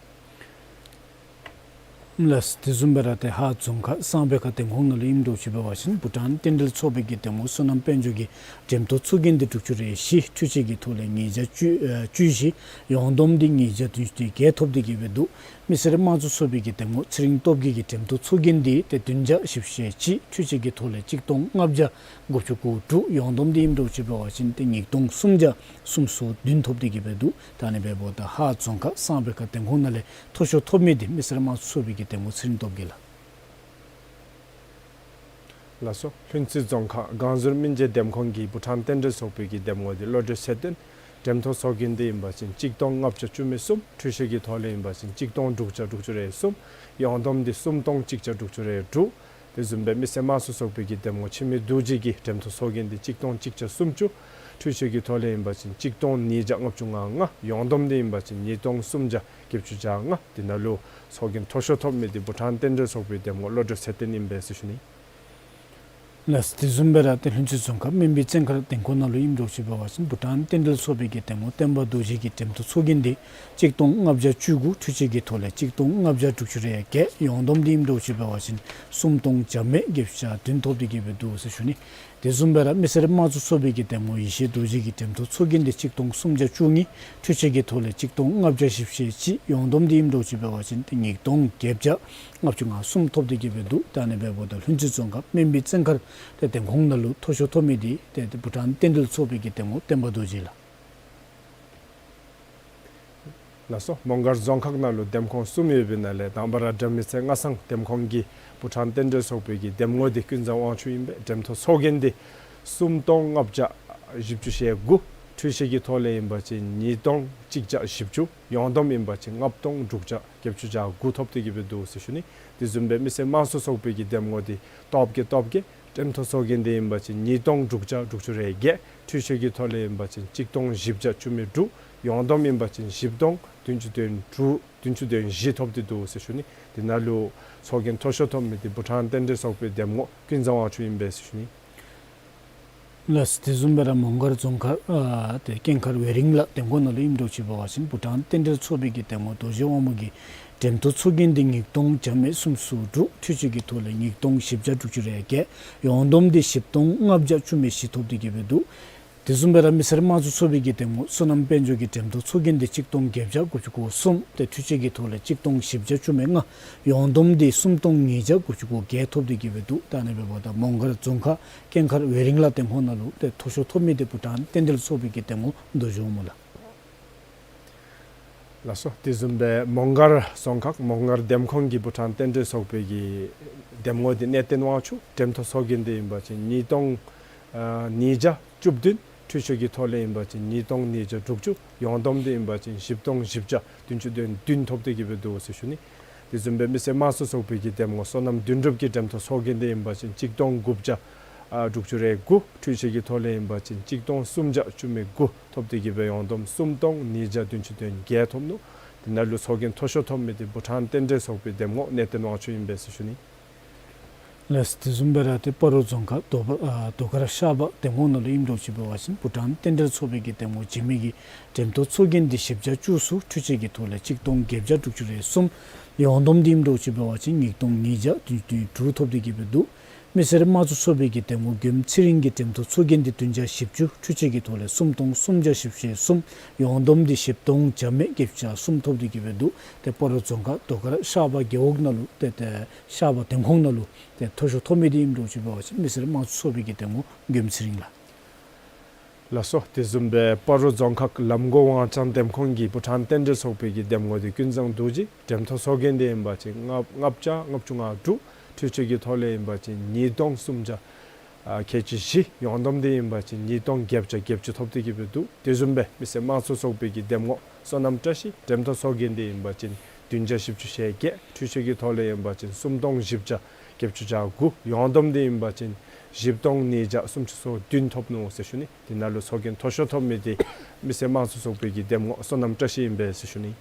ལགས། དེ་བཟུམ་སྦེ་ར་ཏེ་ཧཱ་རྫོང་ཁག་གསང་སྦས་ཁ་འདེམས་ཁོངས་ནང་ལུ་ཨིནམ་འདྲཝ་ཅིག་འབད་བ་ཅིན་བྷུ་ཊཱན་རྟེན་འབྲེལ་ཚོགས་པའི་གི་འདེམས་ངོ་བསོད་ནམས་དཔལ་འབྱོར་གྱིས་འགྲེམས་ཐོག་ཚོགས་རྒྱན་འདི་དྲུག་ཅུ་རེ་བཞི། འཕྲུལ་ཆས་ཀྱི་ཐོག་ལས་ཉིས་བརྒྱ་བཅུ་ཨེ་བཅུ་བཞི། ཡོངས་བསྡོམས་འདི་ཉིས་བརྒྱ་བདུན་ཅུ་དོན་བརྒྱད་ཐོབ་སྟེ་གི་སྦེ་འདུག། མི་སེར་དམངས་གཙོ་ཚོགས་པའི་གི་འདེམས་ངོ་ཚེ་རིང་སྟོབས་རྒྱས་ཀྱིས་འགྲེམས་ཐོག་ཚོགས་རྒྱན་འདི་ཏེ་བདུན་བརྒྱ་བཞི་བཅུ་ཞེ་གཅིག། འཕྲུལ་ཆས་ཀྱི་ཐོག་ལས་གཅིག་སྟོང་ལྔ་བརྒྱ་དགུ་བཅུ་གོ་དྲུག། ཡོངས་བསྡོམས་འདི་ཨིནམ་འདྲཝ་ཅིག་འབད་བ་ཅིན་ཏེ་ཉིས་སྟོང་སུམ་བརྒྱ་སུམ་ཅུ་སོ་བདུན་ཐོབ་སྟེ་གི་སྦེ་འདུག། ད་ཨ་ནི་འབདཝ་ད་ཧཱ་རྫོང་ཁག་གསང་སྦས་ཁ་འདེམས་ཁོངས་ནང་ལས་མཐོ་ཤོས་ཐོབ་མི་འདི་མི་སེར་དམངས་གཙོ་ཚོགས་པའི་གི་འདེམས་ངོ་ཚེ་རིང་སྟོབས་རྒྱས་ལགས། ལགས་སོ། ལྷུན་རྩེ་རྫོང་ཁག་སྒང་ཟུར་སྨིན་བྱེད་འདེམས་ཁོངས་ཀྱི་བྷུ་ཊཱན་རྟེན་འབྲེལ་ཚོགས་པའི་གི་འདེམས་ངོ་འདི་བློ་གྲོས་ཚེ་བརྟན། འགྲེམས་ཐོག་ཚོགས་རྒྱན་འདི་ཨིན་པ་ཅིན་གཅིག་སྟོང་ལྔ་བརྒྱ་བཅུ་མེད་གསུམ། འཕྲུལ་ཆས་ཀྱི་ཐོག་ལས་ཨིན་པ་ཅིན་གཅིག་སྟོང་དྲུག་བརྒྱ་དྲུག་ཅུ་རེ་གསུམ། ཡོངས་བསྡོམས་འདི་སུམ་སྟོང་གཅིག་བརྒྱ་དྲུག་ཅུ་རེ་དྲུག། དེ་བཟུམ་སྦེ་མི་སེར་དམངས་གཙོ་ཚོགས་པའི་གི་འདེམས་ངོ་འཆི་མེད་རྡོ་རྗེ་གིས་འགྲེམས་ཐོག་ཚོགས་རྒྱན་འདི་གཅིག་སྟོང་གཅིག་བརྒྱ་སུམ་ཅུ། འཕྲུལ་ཆས་ཀྱི་ཐོག་ལས་ཨིན་པ་ཅིན་གཅིག་སྟོང་ཉིས་བརྒྱ་ལྔ་བཅུ་ང་ལྔ། ཡོངས་བསྡོམས་འདི་ཨིན་པ་ཅིན་ཉིས་སྟོང་སུམ་བརྒྱ་བརྒྱད་ཅུ་གྱ་ལྔ། དེ་ནང་ལུ་ཚོགས་རྒྱན་མཐོ་ཤོས་ཐོབ་མི་འདི་བྷུ་ཊཱན་རྟེན་འབྲེལ་ཚོགས་པའི་འདེམས་ངོ་བློ་གྲོས་ཚེ་བརྟན་ཨིན་པས་ཟེར་ཞུ་ནི། ལགས། དེ་བཟུམ་སྦེ་ར་ཏེ་ལྷུན་རྩེ་རྫོང་ཁག་སྨན་པའི་བཙན་མཁར་འདེམས་ཁོངས་ནང་ལུ་ཨིནམ་འདྲཝ་ཅིག་འབད་བ་ཅིན་བྷུ་ཊཱན་རྟེན་འབྲེལ་ཚོགས་པའི་གི་འདེམས་ངོ་བསྟན་པ་རྡོ་རྗེ་གིས་འགྲེམས་ཐོག་ཚོགས་རྒྱན་འདི་གཅིག་སྟོང་ལྔ་བརྒྱ་བཅུ་དགུ། འཕྲུལ་ཆས་ཀྱི་ཐོག་ལས་གཅིག་སྟོང་ལྔ་བརྒྱ་དྲུག་ཅུ་རེ་བརྒྱད། ཡོངས་བསྡོམས་འདི་ཨིནམ་འདྲཝ་ཅིག་འབད་བ་ཅིན་སུམ་སྟོང་བརྒྱ་མེད་བརྒྱད་ཅུ་གྱ་བདུན་ཐོབ་སྟེ་གི་སྦེ་འདུག་ཟེར་ཞུ་ནི། དེ་བཟུམ་སྦེ་ར་མི་སེར་དམངས་གཙོ་ཚོགས་པའི་གི་འདེམས་ངོ་ཡེ་ཤེས་རྡོ་རྗེ་གིས་འགྲེམས་ཐོག་ཚོགས་རྒྱན་འདི་གཅིག་སྟོང་སུམ་བརྒྱ་བཅུ་གཉིས། འཕྲུལ་ཆས་ཀྱི་ཐོག་ལས་གཅིག་སྟོང་ལྔ་བརྒྱ་བཞི་བཅུ་ཞེ་གཅིག། ཡོངས་བསྡོམས་འདི་ཨིནམ་འདྲཝ་ཅིག་འབད་བ་ཅིན་ཏེ་ཉིས་སྟོང་བརྒྱད་བརྒྱ་ལྔ་བཅུ་ང་གསུམ་ཐོབ་སྟེ་གི་སྦེ་འདུག། ད་ཨ་ནི་འབདཝ་ད་ལྷུན་རྩེ་རྫོང་ཁག་སྨན་པའི་བཙན་མཁར་ཏེ་འདེམས་ཁོངས་ནང་ལུ་མཐོ་ཤོས་ཐོབ་མི་འདི་ཏེ་བྷུ་ཊཱན་རྟེན་འབྲེལ་ཚོགས་པའི་གི་འདེམས་ངོ་བསྟན་པ་རྡོ་རྗེ་ལགས། ལགས་སོ། མོང་སྒར་རྫོང་ཁག་ནང་ལུ་འདེམས་ཁོངས་གསུམ་ཡོད་པའི་ནང་ལས་དང་པ་ར་དགྲ་མེད་རྩེ་སྔ་ཚང་འདེམས་ཁོངས་ཀྱི་བྷུ་ཊཱན་རྟེན་འབྲེལ་ཚོགས་པའི་གི་འདེམས་ངོ་འདི་ཀུན་བཟང་དབང་ཕྱུག་ཨིན་པས། འགྲེམས་ཐོག་ཚོགས་རྒྱན་འདི་སུམ་སྟོང་ལྔ་བརྒྱ་བཞི་བཅུ་ཞེ་དགུ། འཕྲུལ་ཆས་ཀྱི་ཐོག་ལས་ཨིན་པ་ཅིན་ཉིས་སྟོང་གཅིག་བརྒྱ་བཞི་བཅུ། ཡོངས་བསྡོམས་ཨིན་པ་ཅིན་ལྔ་སྟོང་དྲུག་བརྒྱ་བརྒྱད་ཅུ་གྱ་དགུ་ཐོབ་སྟེ་གི་སྦེ་འདུག་ཟེར་ཞུ་ནི། དེ་བཟུམ་སྦེ་མི་སེར་དམངས་གཙོ་ཚོགས་པའི་གི་འདེམས་ངོ་འདི་སྟོབས་རྒྱས་སྟོབས་རྒྱས། འགྲེམས་ཐོག་ཚོགས་རྒྱན་འདི་ཨིན་པ་ཅིན་ཉིས་སྟོང་དྲུག་བརྒྱ་དྲུག་ཅུ་རེ་བརྒྱད། འཕྲུལ་ཆས་ཀྱི་ཐོག་ལས་ཨིན་པ་ཅིན་གཅིག་སྟོང་བཞི་བརྒྱ་བཅུ་མེད་དྲུག། ཡོངས་བསྡོམས་ཨིན་པ་ཅིན་བཞི་སྟོང་བདུན་ཅུ་དོན་དྲུག། བདུན་ཅུ་དོན་བཞི་ཐོབ་སྟེ་འདུག་ཟེར་ཞུ་ནི། དེ་ནང་ལུ་ཚོགས་རྒྱན་མཐོ་ཤོས་ཐོབ་མི་འདི་བྷུ་ཊཱན་རྟེན་འབྲེལ་ཚོགས་པའི་འདེམས་ངོ་ཀུན་བཟང་དབང་ཕྱུག་ཨིན་པས་ཟེར་ཞུ་ནི། ལགས། དེ་བཟུམ་སྦེ་ར་མོང་སྒར་རྫོང་ཁག་ཨ་ཏེ་སྐྱེངས་མཁར་ཝེ་རིང་ལ་འདེམས་ཁོངས་ནང་ལུ་ཨིནམ་འདྲཝ་ཅིག་འབད་བ་ཅིན་བྷུ་ཊཱན་རྟེན་འབྲེལ་ཚོགས་པའི་གི་འདེམས་ངོ་རྡོ་རྗེ་དབང་མོ་གིས་འགྲེམས་ཐོག་ཚོགས་རྒྱན་འདི་ཉིས་སྟོང་བརྒྱ་མེད་སུམ་ཅུ་སོ་དྲུག། འཕྲུལ་ཆས་ཀྱི་ཐོག་ལས་ཉིས་སྟོང་བཞི་བརྒྱ་དྲུག་ཅུ་རེ་བརྒྱད། ཡོངས་བསྡོམས་འདི་བཞི་སྟོང་ལྔ་བརྒྱ་བཅུ་མེད་བཞི་ཐོབ་སྟེ་གི་སྦེ་འདུག། དེ་བཟུམ་སྦེ་ར་མི་སེར་དམངས་གཙོ་ཚོགས་པའི་གི་འདེམས་ངོ་བསོད་ནམས་དཔལ་འབྱོར་གྱིས་འགྲེམས་ཐོག་ཚོགས་རྒྱན་འདི་གཅིག་སྟོང་བརྒྱད་བརྒྱ་དགུ་བཅུ་གོ་གསུམ། ཏེ་འཕྲུལ་ཆས་ཀྱི་ཐོག་ལས་གཅིག་སྟོང་བཞི་བརྒྱ་བཅུ་མེད་ལྔ། ཡོངས་བསྡོམས་འདི་སུམ་སྟོང་ཉིས་བརྒྱ་དགུ་བཅུ་གོ་བརྒྱད་ཐོབ་སྟེ་གི་སྦེ་འདུག། ད་ཨ་ནི་འབདཝ་ད་མོང་སྒར་རྫོང་ཁག་སྐྱེངས་མཁར་ཝེ་རིང་ལ་འདེམས་ཁོངས་ནང་ལུ་ཏེ་མཐོ་ཤོས་ཐོབ་མི་འདི་བྷུ་ཊཱན་རྟེན་འབྲེལ་ཚོགས་པའི་གི་འདེམས་ངོ་རྡོ་རྗེ་དབང་མོ་ལགས། ལགས་སོ། དེ་བཟུམ་སྦེ་མོང་སྒར་རྫོང་ཁག་མོང་སྒར་འདེམས་ཁོངས་ཀྱི་བྷུ་ཊཱན་རྟེན་འབྲེལ་ཚོགས་པའི་གི་འདེམས་ངོ་འདི་གནས་བརྟན་དབང་ཕྱུག། འགྲེམས་ཐོག་ཚོགས་རྒྱན་འདི་ཨིན་པ་ཅིན་ཉིས་སྟོང་ཨ་ཉིས་བརྒྱ་བཅུ་བདུན། འཕྲུལ་ཆས་ཀྱི་ཐོག་ལས་ཨིན་པ་ཅིན་ཉིས་སྟོང་ཉིས་བརྒྱ་དྲུག་ཅུ། ཡོངས་བསྡོམས་འདི་ཨིན་པ་ཅིན་བཞི་སྟོང་བཞི་བརྒྱ་བདུན་ཅུ་དོན་བདུན་ཐོབ་སྟེ་གི་སྦེ་འདུག་ཟེར་ཞུ་ནི། དེ་བཟུམ་སྦེ་མི་སེར་དམངས་གཙོ་ཚོགས་པའི་གི་འདེམས་ངོ་བསོད་ནམས་དོན་གྲུབ་ཀྱིས་འགྲེམས་ཐོག་ཚོགས་རྒྱན་འདི་ཨིན་པ་ཅིན་གཅིག་སྟོང་དགུ་བརྒྱ་ཨ་དྲུག་ཅུ་རེ་དགུ། འཕྲུལ་ཆས་ཀྱི་ཐོག་ལས་ཨིན་པ་ཅིན་གཅིག་སྟོང་སུམ་བརྒྱ་བཅུ་མེད་དགུ་ཐོབ་སྟེ་གི་སྦེ་ཡོངས་བསྡོམས་སུམ་སྟོང་ཉིས་བརྒྱ་བདུན་ཅུ་དོན་བརྒྱད་ཐོབ་ནུག། དེ་ནང་ལུ་ཚོགས་རྒྱན་མཐོ་ཤོས་ཐོབ་མི་འདི་བྷུ་ཊཱན་རྟེན་འབྲེལ་ཚོགས་པའི་འདེམས་ངོ་གནས་བརྟན་དབང་ཕྱུག་ཨིན་པས་ཟེར་ཞུ་ནི། ལགས། དེ་བཟུམ་སྦེ་ར་ཏེ་སྤ་རོ་རྫོང་ཁག་རྡོ་པ་ཨ་རྡོ་དཀར་ཤར་པ་འདེམས་ཁོངས་ནང་ལུ་ཨིནམ་འདྲཝ་ཅིག་འབད་བ་ཅིན་བྷུ་ཊཱན་རྟེན་འབྲེལ་ཚོགས་པའི་གི་འདེམས་ངོ་འཇིགས་མེད་ཀྱིས་འགྲེམས་ཐོག་ཚོགས་རྒྱན་འདི་བཞི་བརྒྱ་བཅུ་གསུམ། འཕྲུལ་ཆས་ཀྱི་ཐོག་ལས་གཅིག་སྟོང་བརྒྱད་བརྒྱ་དྲུག་ཅུ་རེ་གསུམ། ཡོངས་བསྡོམས་འདི་ཨིནམ་འདྲཝ་ཅིག་འབད་བ་ཅིན་ཉིས་སྟོང་ཉིས་བརྒྱ་བདུན་ཅུ་དོན་དྲུག་ཐོབ་སྟེ་གི་སྦེ་འདུག། མི་སེར་དམངས་གཙོ་ཚོགས་པའི་གི་འདེམས་ངོ་མགོནམ་ཚེ་རིང་གིས་འགྲེམས་ཐོག་ཚོགས་རྒྱན་འདི་བདུན་བརྒྱ་བཞི་བཅུ། འཕྲུལ་ཆས་ཀྱི་ཐོག་ལས་སུམ་སྟོང་སུམ་བརྒྱ་བཞི་བཅུ་ཞེ་གསུམ། ཡོངས་བསྡོམས་འདི་བཞི་སྟོང་བརྒྱ་མེད་བརྒྱད་ཅུ་གྱ་གསུམ་ཐོབ་སྟེ་གི་སྦེ་འདུག། ཏེ་སྤ་རོ་རྫོང་ཁག་རྡོ་དཀར་ཤར་པ་རྒེད་འོག་ནང་ལུ་ཏེ་ཏེ་ཤར་པ་འདེམས་ཁོངས་ནང་ལུ་ཏེ་མཐོ་ཤོས་ཐོབ་མི་འདི་ཨིནམ་འདྲཝ་ཅིག་འབད་བ་ཅིན་མི་སེར་དམངས་གཙོ་ཚོགས་པའི་གི་འདེམས་ངོ་མགོནམ་ཚེ་རིང་ལགས། ལགས་སོ། དེ་བཟུམ་སྦེ་སྤ་རོ་རྫོང་ཁག་ལམ་མགོ་ཝང་ཅན་འདེམས་ཁོངས་ཀྱི་བྷུ་ཊཱན་རྟེན་འབྲེལ་ཚོགས་པའི་གི་འདེམས་ངོ་འདི་ཀུན་བཟང་རྡོ་རྗེ། འགྲེམས་ཐོག་ཚོགས་རྒྱན་འདི་ཨིན་པ་ཅིན་ལྔ་ལྔ་བརྒྱ་ལྔ་བཅུ་ང་དྲུག། འཕྲུལ་ཆས་ཀྱི་ཐོག་ལས་ཨིན་པ་ཅིན་ཉིས་སྟོང་སུམ་བརྒྱ་ཨ་ཁལ་གཅིག་བཞི། ཡོངས་བསྡོམས་འདི་ཨིན་པ་ཅིན་ཉིས་སྟོང་བརྒྱད་བརྒྱ་བརྒྱད་ཅུ་ཐོབ་སྟེ་གི་སྦེ་འདུག། དེ་བཟུམ་སྦེ་མི་སེར་དམངས་གཙོ་ཚོགས་པའི་གི་འདེམས་ངོ་བསོད་ནམས་བཀྲ་ཤིས། འགྲེམས་ཐོག་ཚོགས་རྒྱན་འདི་ཨིན་པ་ཅིན་བདུན་བརྒྱ་བཞི་བཅུ་ཞེ་བརྒྱད། འཕྲུལ་ཆས་ཀྱི་ཐོག་ལས་ཨིན་པ་ཅིན་སུམ་སྟོང་བཞི་བརྒྱ་ བརྒྱད་ཅུ་གྱ་དགུ། ཡོངས་བསྡོམས་འདི་ཨིན་པ་ཅིན་བཞི་སྟོང་ཉིས་བརྒྱ་སུམ་ཅུ་སོ་བདུན་ཐོབ་ནུག་ཟེར་ཞུ་ནི། འདི་ནང་ལུ་ཚོགས་རྒྱན་མཐོ་ཤོས་ཐོབ་མི་འདི་མི་སེར་དམངས་གཙོ་ཚོགས་པའི་གི་འདེམས་ངོ་བསོད་ནམས་བཀྲ་ཤིས་ཨིན་པས་ཟེར་ཞུ་ནི།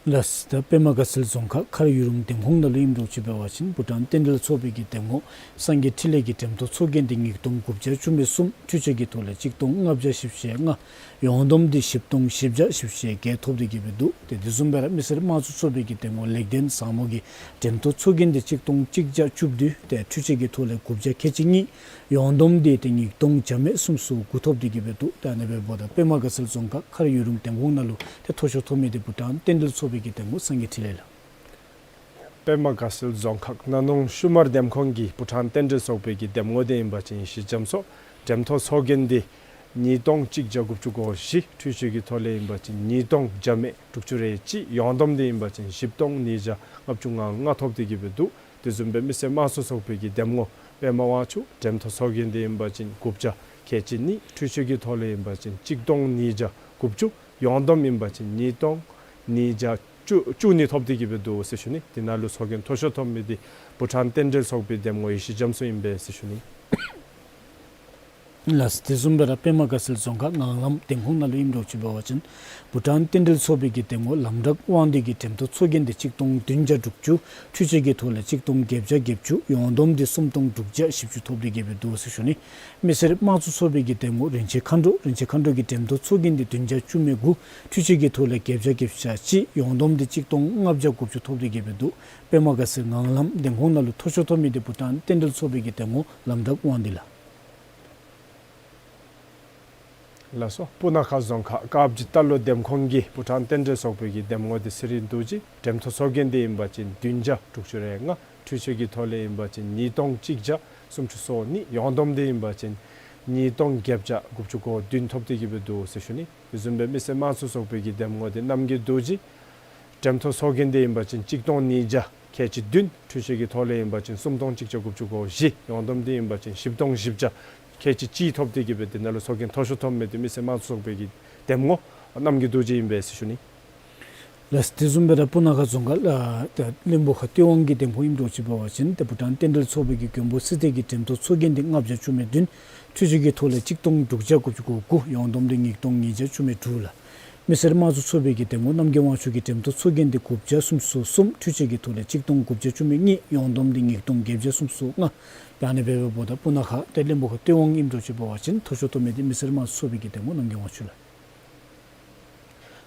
ལགས། ད་པདྨ་དགའ་ཚལ་རྫོང་ཁག་མཁར་ཡུལ་རོང་འདེམས་ཁོངས་ནང་ལུ་ཨིནམ་འདྲཝ་ཅིག་འབད་བ་ཅིན་བུ་ཊཱན་རྟེན་འབྲེལ་ཚོགས་པའི་གི་འདེམས་ངོ་སངས་རྒྱས་འཕྲིན་ལས་ཀྱི་འགྲེམས་ཐོག་ཚོགས་རྒྱན་འདི་ཉིས་སྟོང་དགུ་བརྒྱ་བཅུ་མེད་གསུམ། འཕྲུལ་ཆས་ཀྱི་ཐོག་ལས་གཅིག་སྟོང་ལྔ་བརྒྱ་བཞི་བཅུ་ཞེ་ལྔ། ཡོངས་བསྡོམས་འདི་བཞི་སྟོང་བཞི་བརྒྱ་བཞི་བཅུ་ཞེ་བརྒྱད་ཐོབ་སྟེ་གི་སྦེ་འདུག། ཏེ་དེ་བཟུམ་སྦེ་ར་མི་སེར་དམངས་གཙོ་ཚོགས་པའི་གི་འདེམས་ངོ་ལེགས་ལྡན་བཟང་མོ་གི་འགྲེམས་ཐོག་ཚོགས་རྒྱན་འདི་གཅིག་སྟོང་གཅིག་བརྒྱ་བཅུ་བདུན། ཏེ་འཕྲུལ་ཆས་ཀྱི་ཐོག་ལས་དགུ་བརྒྱ་ཁལ་གཅིག་གཉིས། ཡོངས་བསྡོམས་འདི་ཏེ་ཉིས་སྟོང་བརྒྱ་མེད་སུམ་ཅུ་སོ་དགུ་ཐོབ་སྟེ་གི་སྦེ་འདུག། ད་ཨ་ནི་སྦེ་འབདཝ་ད་པདྨ་དགའ་ཚལ་རྫོང་ཁག་མཁར་ཡུལ་རོང་འདེམས་ཁོངས་ནང་ལུ་ཏེ་མཐོ་ཤོས་ཐོབ་མི་འདི་བུ་ཊཱན་རྟེན་འབྲེལ་ཚོགས་པའི་གི་འདེམས་ངོ་སངས་རྒྱས་འཕྲིན་ལས་ལགས། པདྨ་དགའ་ཚལ་རྫོང་ཁག་ན་ནོང་ཤུ་མར་འདེམས་ཁོངས་ཀྱི་བུ་ཊཱན་རྟེན་འབྲེལ་ཚོགས་པའི་གི་འདེམས་ངོ་འདི་ཨིན་པ་ཅིན་ཡེ་ཤེས་རྒྱ་མཚོ། འགྲེམས་ཐོག་ཚོགས་རྒྱན་འདི་ཉིས་སྟོང་གཅིག་བརྒྱ་དགུ་བཅུ་གོ་བཞི། འཕྲུལ་ཆས་ཀྱི་ཐོག་ལས་ཨིན་པ་ཅིན་ཉིས་སྟོང་བརྒྱ་མེད་དྲུག་ཅུ་རེ་གཅིག། ཡོངས་བསྡོམས་འདི་ཨིན་པ་ཅིན་བཞི་སྟོང་ཉིས་བརྒྱ་ལྔ་བཅུ་ང་ལྔ་ཐོབ་སྟེ་གི་སྦེ་འདུག། དེ་བཟུམ་སྦེ་མི་སེར་དམངས་གཙོ་ཚོགས་པའི་གི་འདེམས་ངོ་པདྨ་དབང་ཕྱུག། འགྲེམས་ཐོག་ཚོགས་རྒྱན་འདི་ཨིན་པ་ཅིན་དགུ་བརྒྱ་ཁལ་གཅིག་གཉིས། འཕྲུལ་ཆས་ཀྱི་ཐོག་ལས་ཨིན་པ་ཅིན་གཅིག་སྟོང་ཉིས་བརྒྱ་དགུ་བཅུ། ཡོངས་བསྡོམས་ཨིན་པ་ཅིན་ཉིས་སྟོང་ཉིས་བརྒྱ་བཅུ་བཅུ་གཉིས་ཐོབ་སྟེ་གི་སྦེ་འདུག་ཟེར་ཞུ་ནི། འདི་ནང་ལུ་ཚོགས་རྒྱན་མཐོ་ཤོས་ཐོབ་མི་འདི་བུ་ཊཱན་རྟེན་འབྲེལ་ཚོགས་པའི་འདེམས་ངོ་ཡེ་ཤེས་རྒྱ་མཚོ་ཨིན་པས་ཟེར་ཞུ་ནི། ལགས། དེ་བཟུམ་སྦེ་ར་པདྨ་དགའ་ཚལ་རྫོང་ཁག་ངང་ལམ་འདེམས་ཁོངས་ནང་ལུ་ཨིནམ་འདྲཝ་ཅིག་འབད་བ་ཅིན་བུ་ཊཱན་རྟེན་འབྲེལ་ཚོགས་པའི་གི་འདེམས་ངོ་ལམ་གྲགས་དབང་འདུས་ཀྱི་འགྲེམས་ཐོག་ཚོགས་རྒྱན་འདི་གཅིག་སྟོང་བདུན་བརྒྱ་དྲུག་ཅུ། འཕྲུལ་ཆས་ཀྱི་ཐོག་ལས་གཅིག་སྟོང་བརྒྱད་བརྒྱ་བརྒྱད་ཅུ། ཡོངས་བསྡོམས་འདི་སུམ་སྟོང་དྲུག་བརྒྱ་བཞི་བཅུ་ཐོབ་སྟེ་གི་སྦེ་འདུག་ཟེར་ཞུ་ནི། མི་སེར་དམངས་གཙོ་ཚོགས་པའི་གི་འདེམས་ངོ་རིན་ཆེན་མཁའ་འགྲོ། རིན་ཆེན་མཁའ་འགྲོ་གི་འགྲེམས་ཐོག་ཚོགས་རྒྱན་འདི་བདུན་བརྒྱ་བཅུ་མེད་དགུ། འཕྲུལ་ཆས་ཀྱི་ཐོག་ལས་བརྒྱད་བརྒྱ་བརྒྱད་ཅུ་གྱ་གཅིག། ཡོངས་བསྡོམས་འདི་གཅིག་སྟོང་ལྔ་བརྒྱ་དགུ་བཅུ་ཐོབ་སྟེ་གི་སྦེ་འདུག། པདྨ་དགའ་ཚལ་ངང་ལམ་འདེམས་ཁོངས་ནང་ལུ་མཐོ་ཤོས་ཐོབ་མི་འདི་བུ་ཊཱན་རྟེན་འབྲེལ་ཚོགས་པའི་གི་འདེམས་ངོ་ལམ་གྲགས་དབང་འདུས་ལགས། ལགས་སོ། སྤུ་ན་ཁ་རྫོང་ཁག་དཀར་སྦྱིས་རྟ་ལོག་འདེམས་ཁོངས་ཀྱི་བུ་ཊཱན་རྟེན་འབྲེལ་ཚོགས་པའི་གི་འདེམས་ངོ་འདི་ཚེ་རིང་རྡོ་རྗེ། འགྲེམས་ཐོག་ཚོགས་རྒྱན་འདི་ཨིན་པ་ཅིན་བདུན་བརྒྱ་དྲུག་ཅུ་རེ་ལྔ། འཕྲུལ་ཆས་ཀྱི་ཐོག་ལས་ཨིན་པ་ཅིན་ཉིས་སྟོང་གཅིག་བརྒྱ་སུམ་ཅུ་སོ་གཉིས། ཡོངས་བསྡོམས་འདི་ཨིན་པ་ཅིན་ཉིས་སྟོང་བརྒྱད་བརྒྱ་དགུ་བཅུ་གོ་བདུན་ཐོབ་སྟེ་གི་སྦེ་འདུག་ཟེར་ཞུ་ནི། དེ་བཟུམ་སྦེ་མི་སེར་དམངས་གཙོ་ཚོགས་པའི་གི་འདེམས་ངོ་འདི་རྣམ་རྒྱལ་རྡོ་རྗེ། འགྲེམས་ཐོག་ཚོགས་རྒྱན་འདི་ཨིན་པ་ཅིན་གཅིག་སྟོང་ཉིས་བརྒྱ་ཁལ་གཅིག་བདུན། འཕྲུལ་ཆས་ཀྱི་ཐོག་ལས་ཨིན་པ་ཅིན་སུམ་སྟོང་གཅིག་བརྒྱ་དགུ་བཅུ་གོ་བཞི། ཡོངས་བསྡོམས་འདི་ཨིན་པ་ཅིན་བཞི་སྟོང་བཞི་བརྒྱ་ཁལ་གཅིག་གཅིག་ཐོབ་སྟེ་གི་སྦེ་འདི་ནང་ལུ་ཚོགས་རྒྱན་མཐོ་ཤོས་ཐོབ་མི་འདི་མི་སེར་དམངས་གཙོ་ཚོགས་པའི་གི་འདེམས་ངོ་རྣམ་རྒྱལ་རྡོ་རྗེ་ཨིན་པས་ཟེར་ཞུ་ནི། ལགས། དེ་བཟུམ་སྦེ་ར་སྤུ་ན་ཁ་རྫོང་ཁག་ལ་ད་བློན་པོ་ཁ་སྟོད་དབང་གི་འདེམས་ཁོངས་ཨིནམ་འདྲཝ་ཅིག་འབད་བ་ཅིན་ཏེ་བུ་ཊཱན་རྟེན་འབྲེལ་ཚོགས་པའི་གི་མགོན་པོ་སྲིད་སྡེ་གི་འགྲེམས་ཐོག་ཚོགས་རྒྱན་འདི་ལྔ་བརྒྱ་བཅུ་མེད་བདུན། འཕྲུལ་ཆས་ཀྱི་ཐོག་ལས་གཅིག་སྟོང་དྲུག་བརྒྱ་དགུ་བཅུ་གོ་དགུ། ཡོངས་བསྡོམས་འདི་ཉིས་སྟོང་ཉིས་བརྒྱ་བཅུ་མེད་དྲུག་ལགས། མི་སེར་དམངས་གཙོ་ཚོགས་པའི་གི་འདེམས་ངོ་རྣམ་རྒྱལ་དབང་ཕྱུག་གི་འགྲེམས་ཐོག་ཚོགས་རྒྱན་འདི་དགུ་བརྒྱ་སུམ་ཅུ་སོ་གསུམ། འཕྲུལ་ཆས་ཀྱི་ཐོག་ལས་གཅིག་སྟོང་དགུ་བརྒྱ་བཅུ་མེད་གཉིས། ཡོངས་བསྡོམས་འདི་ཉིས་སྟོང་བརྒྱད་བརྒྱ་སུམ་ཅུ་སོ་ལྔ། ད་ཨ་ནི་སྦེ་འབདཝ་ད་སྤུ་ན་ཁ་ཏེ་བློན་པོ་ཁ་སྟོད་དབང་ཨིནམ་འདྲཝ་ཅིག་འབད་བ་ཅིན་མཐོ་ཤོས་ཐོབ་མི་འདི་མི་སེར་དམངས་གཙོ་ཚོགས་པའི་གི་འདེམས་ངོ་རྣམ་རྒྱལ་དབང་ཕྱུག་ལགས།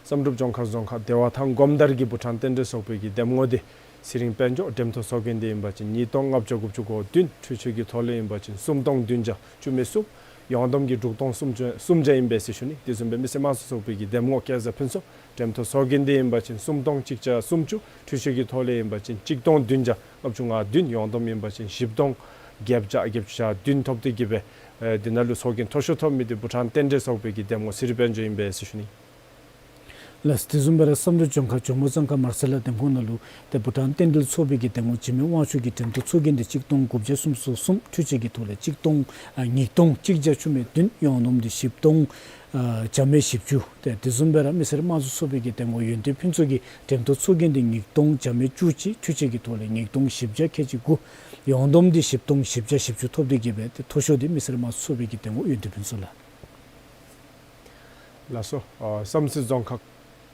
བསམ་གྲུབ་ལྗོངས་མཁར་རྫོང་ཁག་བདེ་བ་ཐང་སྒོམ་དར་གྱི་བུ་ཊཱན་རྟེན་འབྲེལ་ཚོགས་པའི་གི་འདེམས་ངོ་འདི་ཚེ་རིང་དཔལ་འབྱོར། འགྲེམས་ཐོག་ཚོགས་རྒྱན་འདི་ཨིན་པ་ཅིན་ཉིས་སྟོང་ལྔ་བརྒྱ་དགུ་བཅུ་གོ་བདུན། འཕྲུལ་ཆས་ཀྱི་ཐོག་ལས་ཨིན་པ་ཅིན་སུམ་སྟོང་བདུན་བརྒྱ་བཅུ་མེད་གསུམ། ཡོངས་བསྡོམས་ཀྱི་དྲུག་སྟོང་སུམ་བརྒྱ་སུམ་བརྒྱ་ཨིན་པས་ཟེར་ཞུ་ནི། དེ་བཟུམ་སྦེ་མི་སེར་དམངས་གཙོ་ཚོགས་པའི་གི་འདེམས་ངོ་སྐལ་བཟང་ཕུན་ཚོགས། འགྲེམས་ཐོག་ཚོགས་རྒྱན་འདི་ཨིན་པ་ཅིན་སུམ་སྟོང་གཅིག་བརྒྱ་སུམ་ཅུ། འཕྲུལ་ཆས་ཀྱི་ཐོག་ལས་ཨིན་པ་ཅིན་གཅིག་སྟོང་བདུན་བརྒྱ་ལྔ་བཅུ་ང་བདུན། ཡོངས་བསྡོམས་ཨིན་པ་ཅིན་བཞི་སྟོང་བརྒྱད་བརྒྱ་བརྒྱད་ཅུ་གྱ་བདུན་ཐོབ་སྟེ་གི་སྦེ་ཨེ་འདི་ནང་ལུ་ཚོགས་རྒྱན་མཐོ་ཤོས་ཐོབ་མི་འདི་བུ་ཊཱན་རྟེན་འབྲེལ་ཚོགས་པའི་གི་འདེམས་ངོ་ཚེ་རིང་དཔལ་འབྱོར་ཨིན་པས་ཟེར་ཞུ་ནི། ལགས། དེ་བཟུམ་སྦེ་ར་བསམ་གྲུབ་ལྗོངས་མཁར་ཇོ་མོ་གཙང་ཁ་མར་སེར་ལ་འདེམས་ཁོངས་ནང་ལུ་ཏེ་བུ་ཊཱན་རྟེན་འབྲེལ་ཚོགས་པའི་གི་འདེམས་ངོ་འཇིགས་མེད་དབང་ཕྱུག་གི་འགྲེམས་ཐོག་ཚོགས་རྒྱན་འདི་གཅིག་སྟོང་དགུ་བརྒྱ་སུམ་ཅུ་སོ་གསུམ། འཕྲུལ་ཆས་ཀྱི་ཐོག་ལས་གཅིག་སྟོང་ཨ་ཉིས་སྟོང་གཅིག་བརྒྱ་བཅུ་མེད་བདུན། ཡོངས་བསྡོམས་འདི་བཞི་སྟོང་ཨ་བརྒྱ་མེད་བཞི་བཅུ། ཏེ་དེ་བཟུམ་སྦེ་ར་མི་སེར་དམངས་གཙོ་ཚོགས་པའི་གི་འདེམས་ངོ་ཡོན་ཏན་ཕུན་ཚོགས་ཀྱི་འགྲེམས་ཐོག་ཚོགས་རྒྱན་འདི་ཉིས་སྟོང་བརྒྱ་མེད་བཅུ་གཅིག། འཕྲུལ་ཆས་ཀྱི་ཐོག་ལས་ཉིས་སྟོང་བཞི་བརྒྱ་ཁལ་གཅིག་དགུ། ཡོངས་བསྡོམས་འདི་བཞི་སྟོང་བཞི་བརྒྱ་བཞི་བཅུ་ཐོབ་སྟེ་གི་སྦེ་ཏེ་མཐོ་ཤོས་འདི་མི་སེར་དམངས་གཙོ་ཚོགས་པའི་གི་འདེམས་ངོ་ཡོན་ཏན་ཕུན་ཚོགས་ལགས། ལགས་སོ། ཨ་བསམ་རྩེ་རྫོང་ཁག་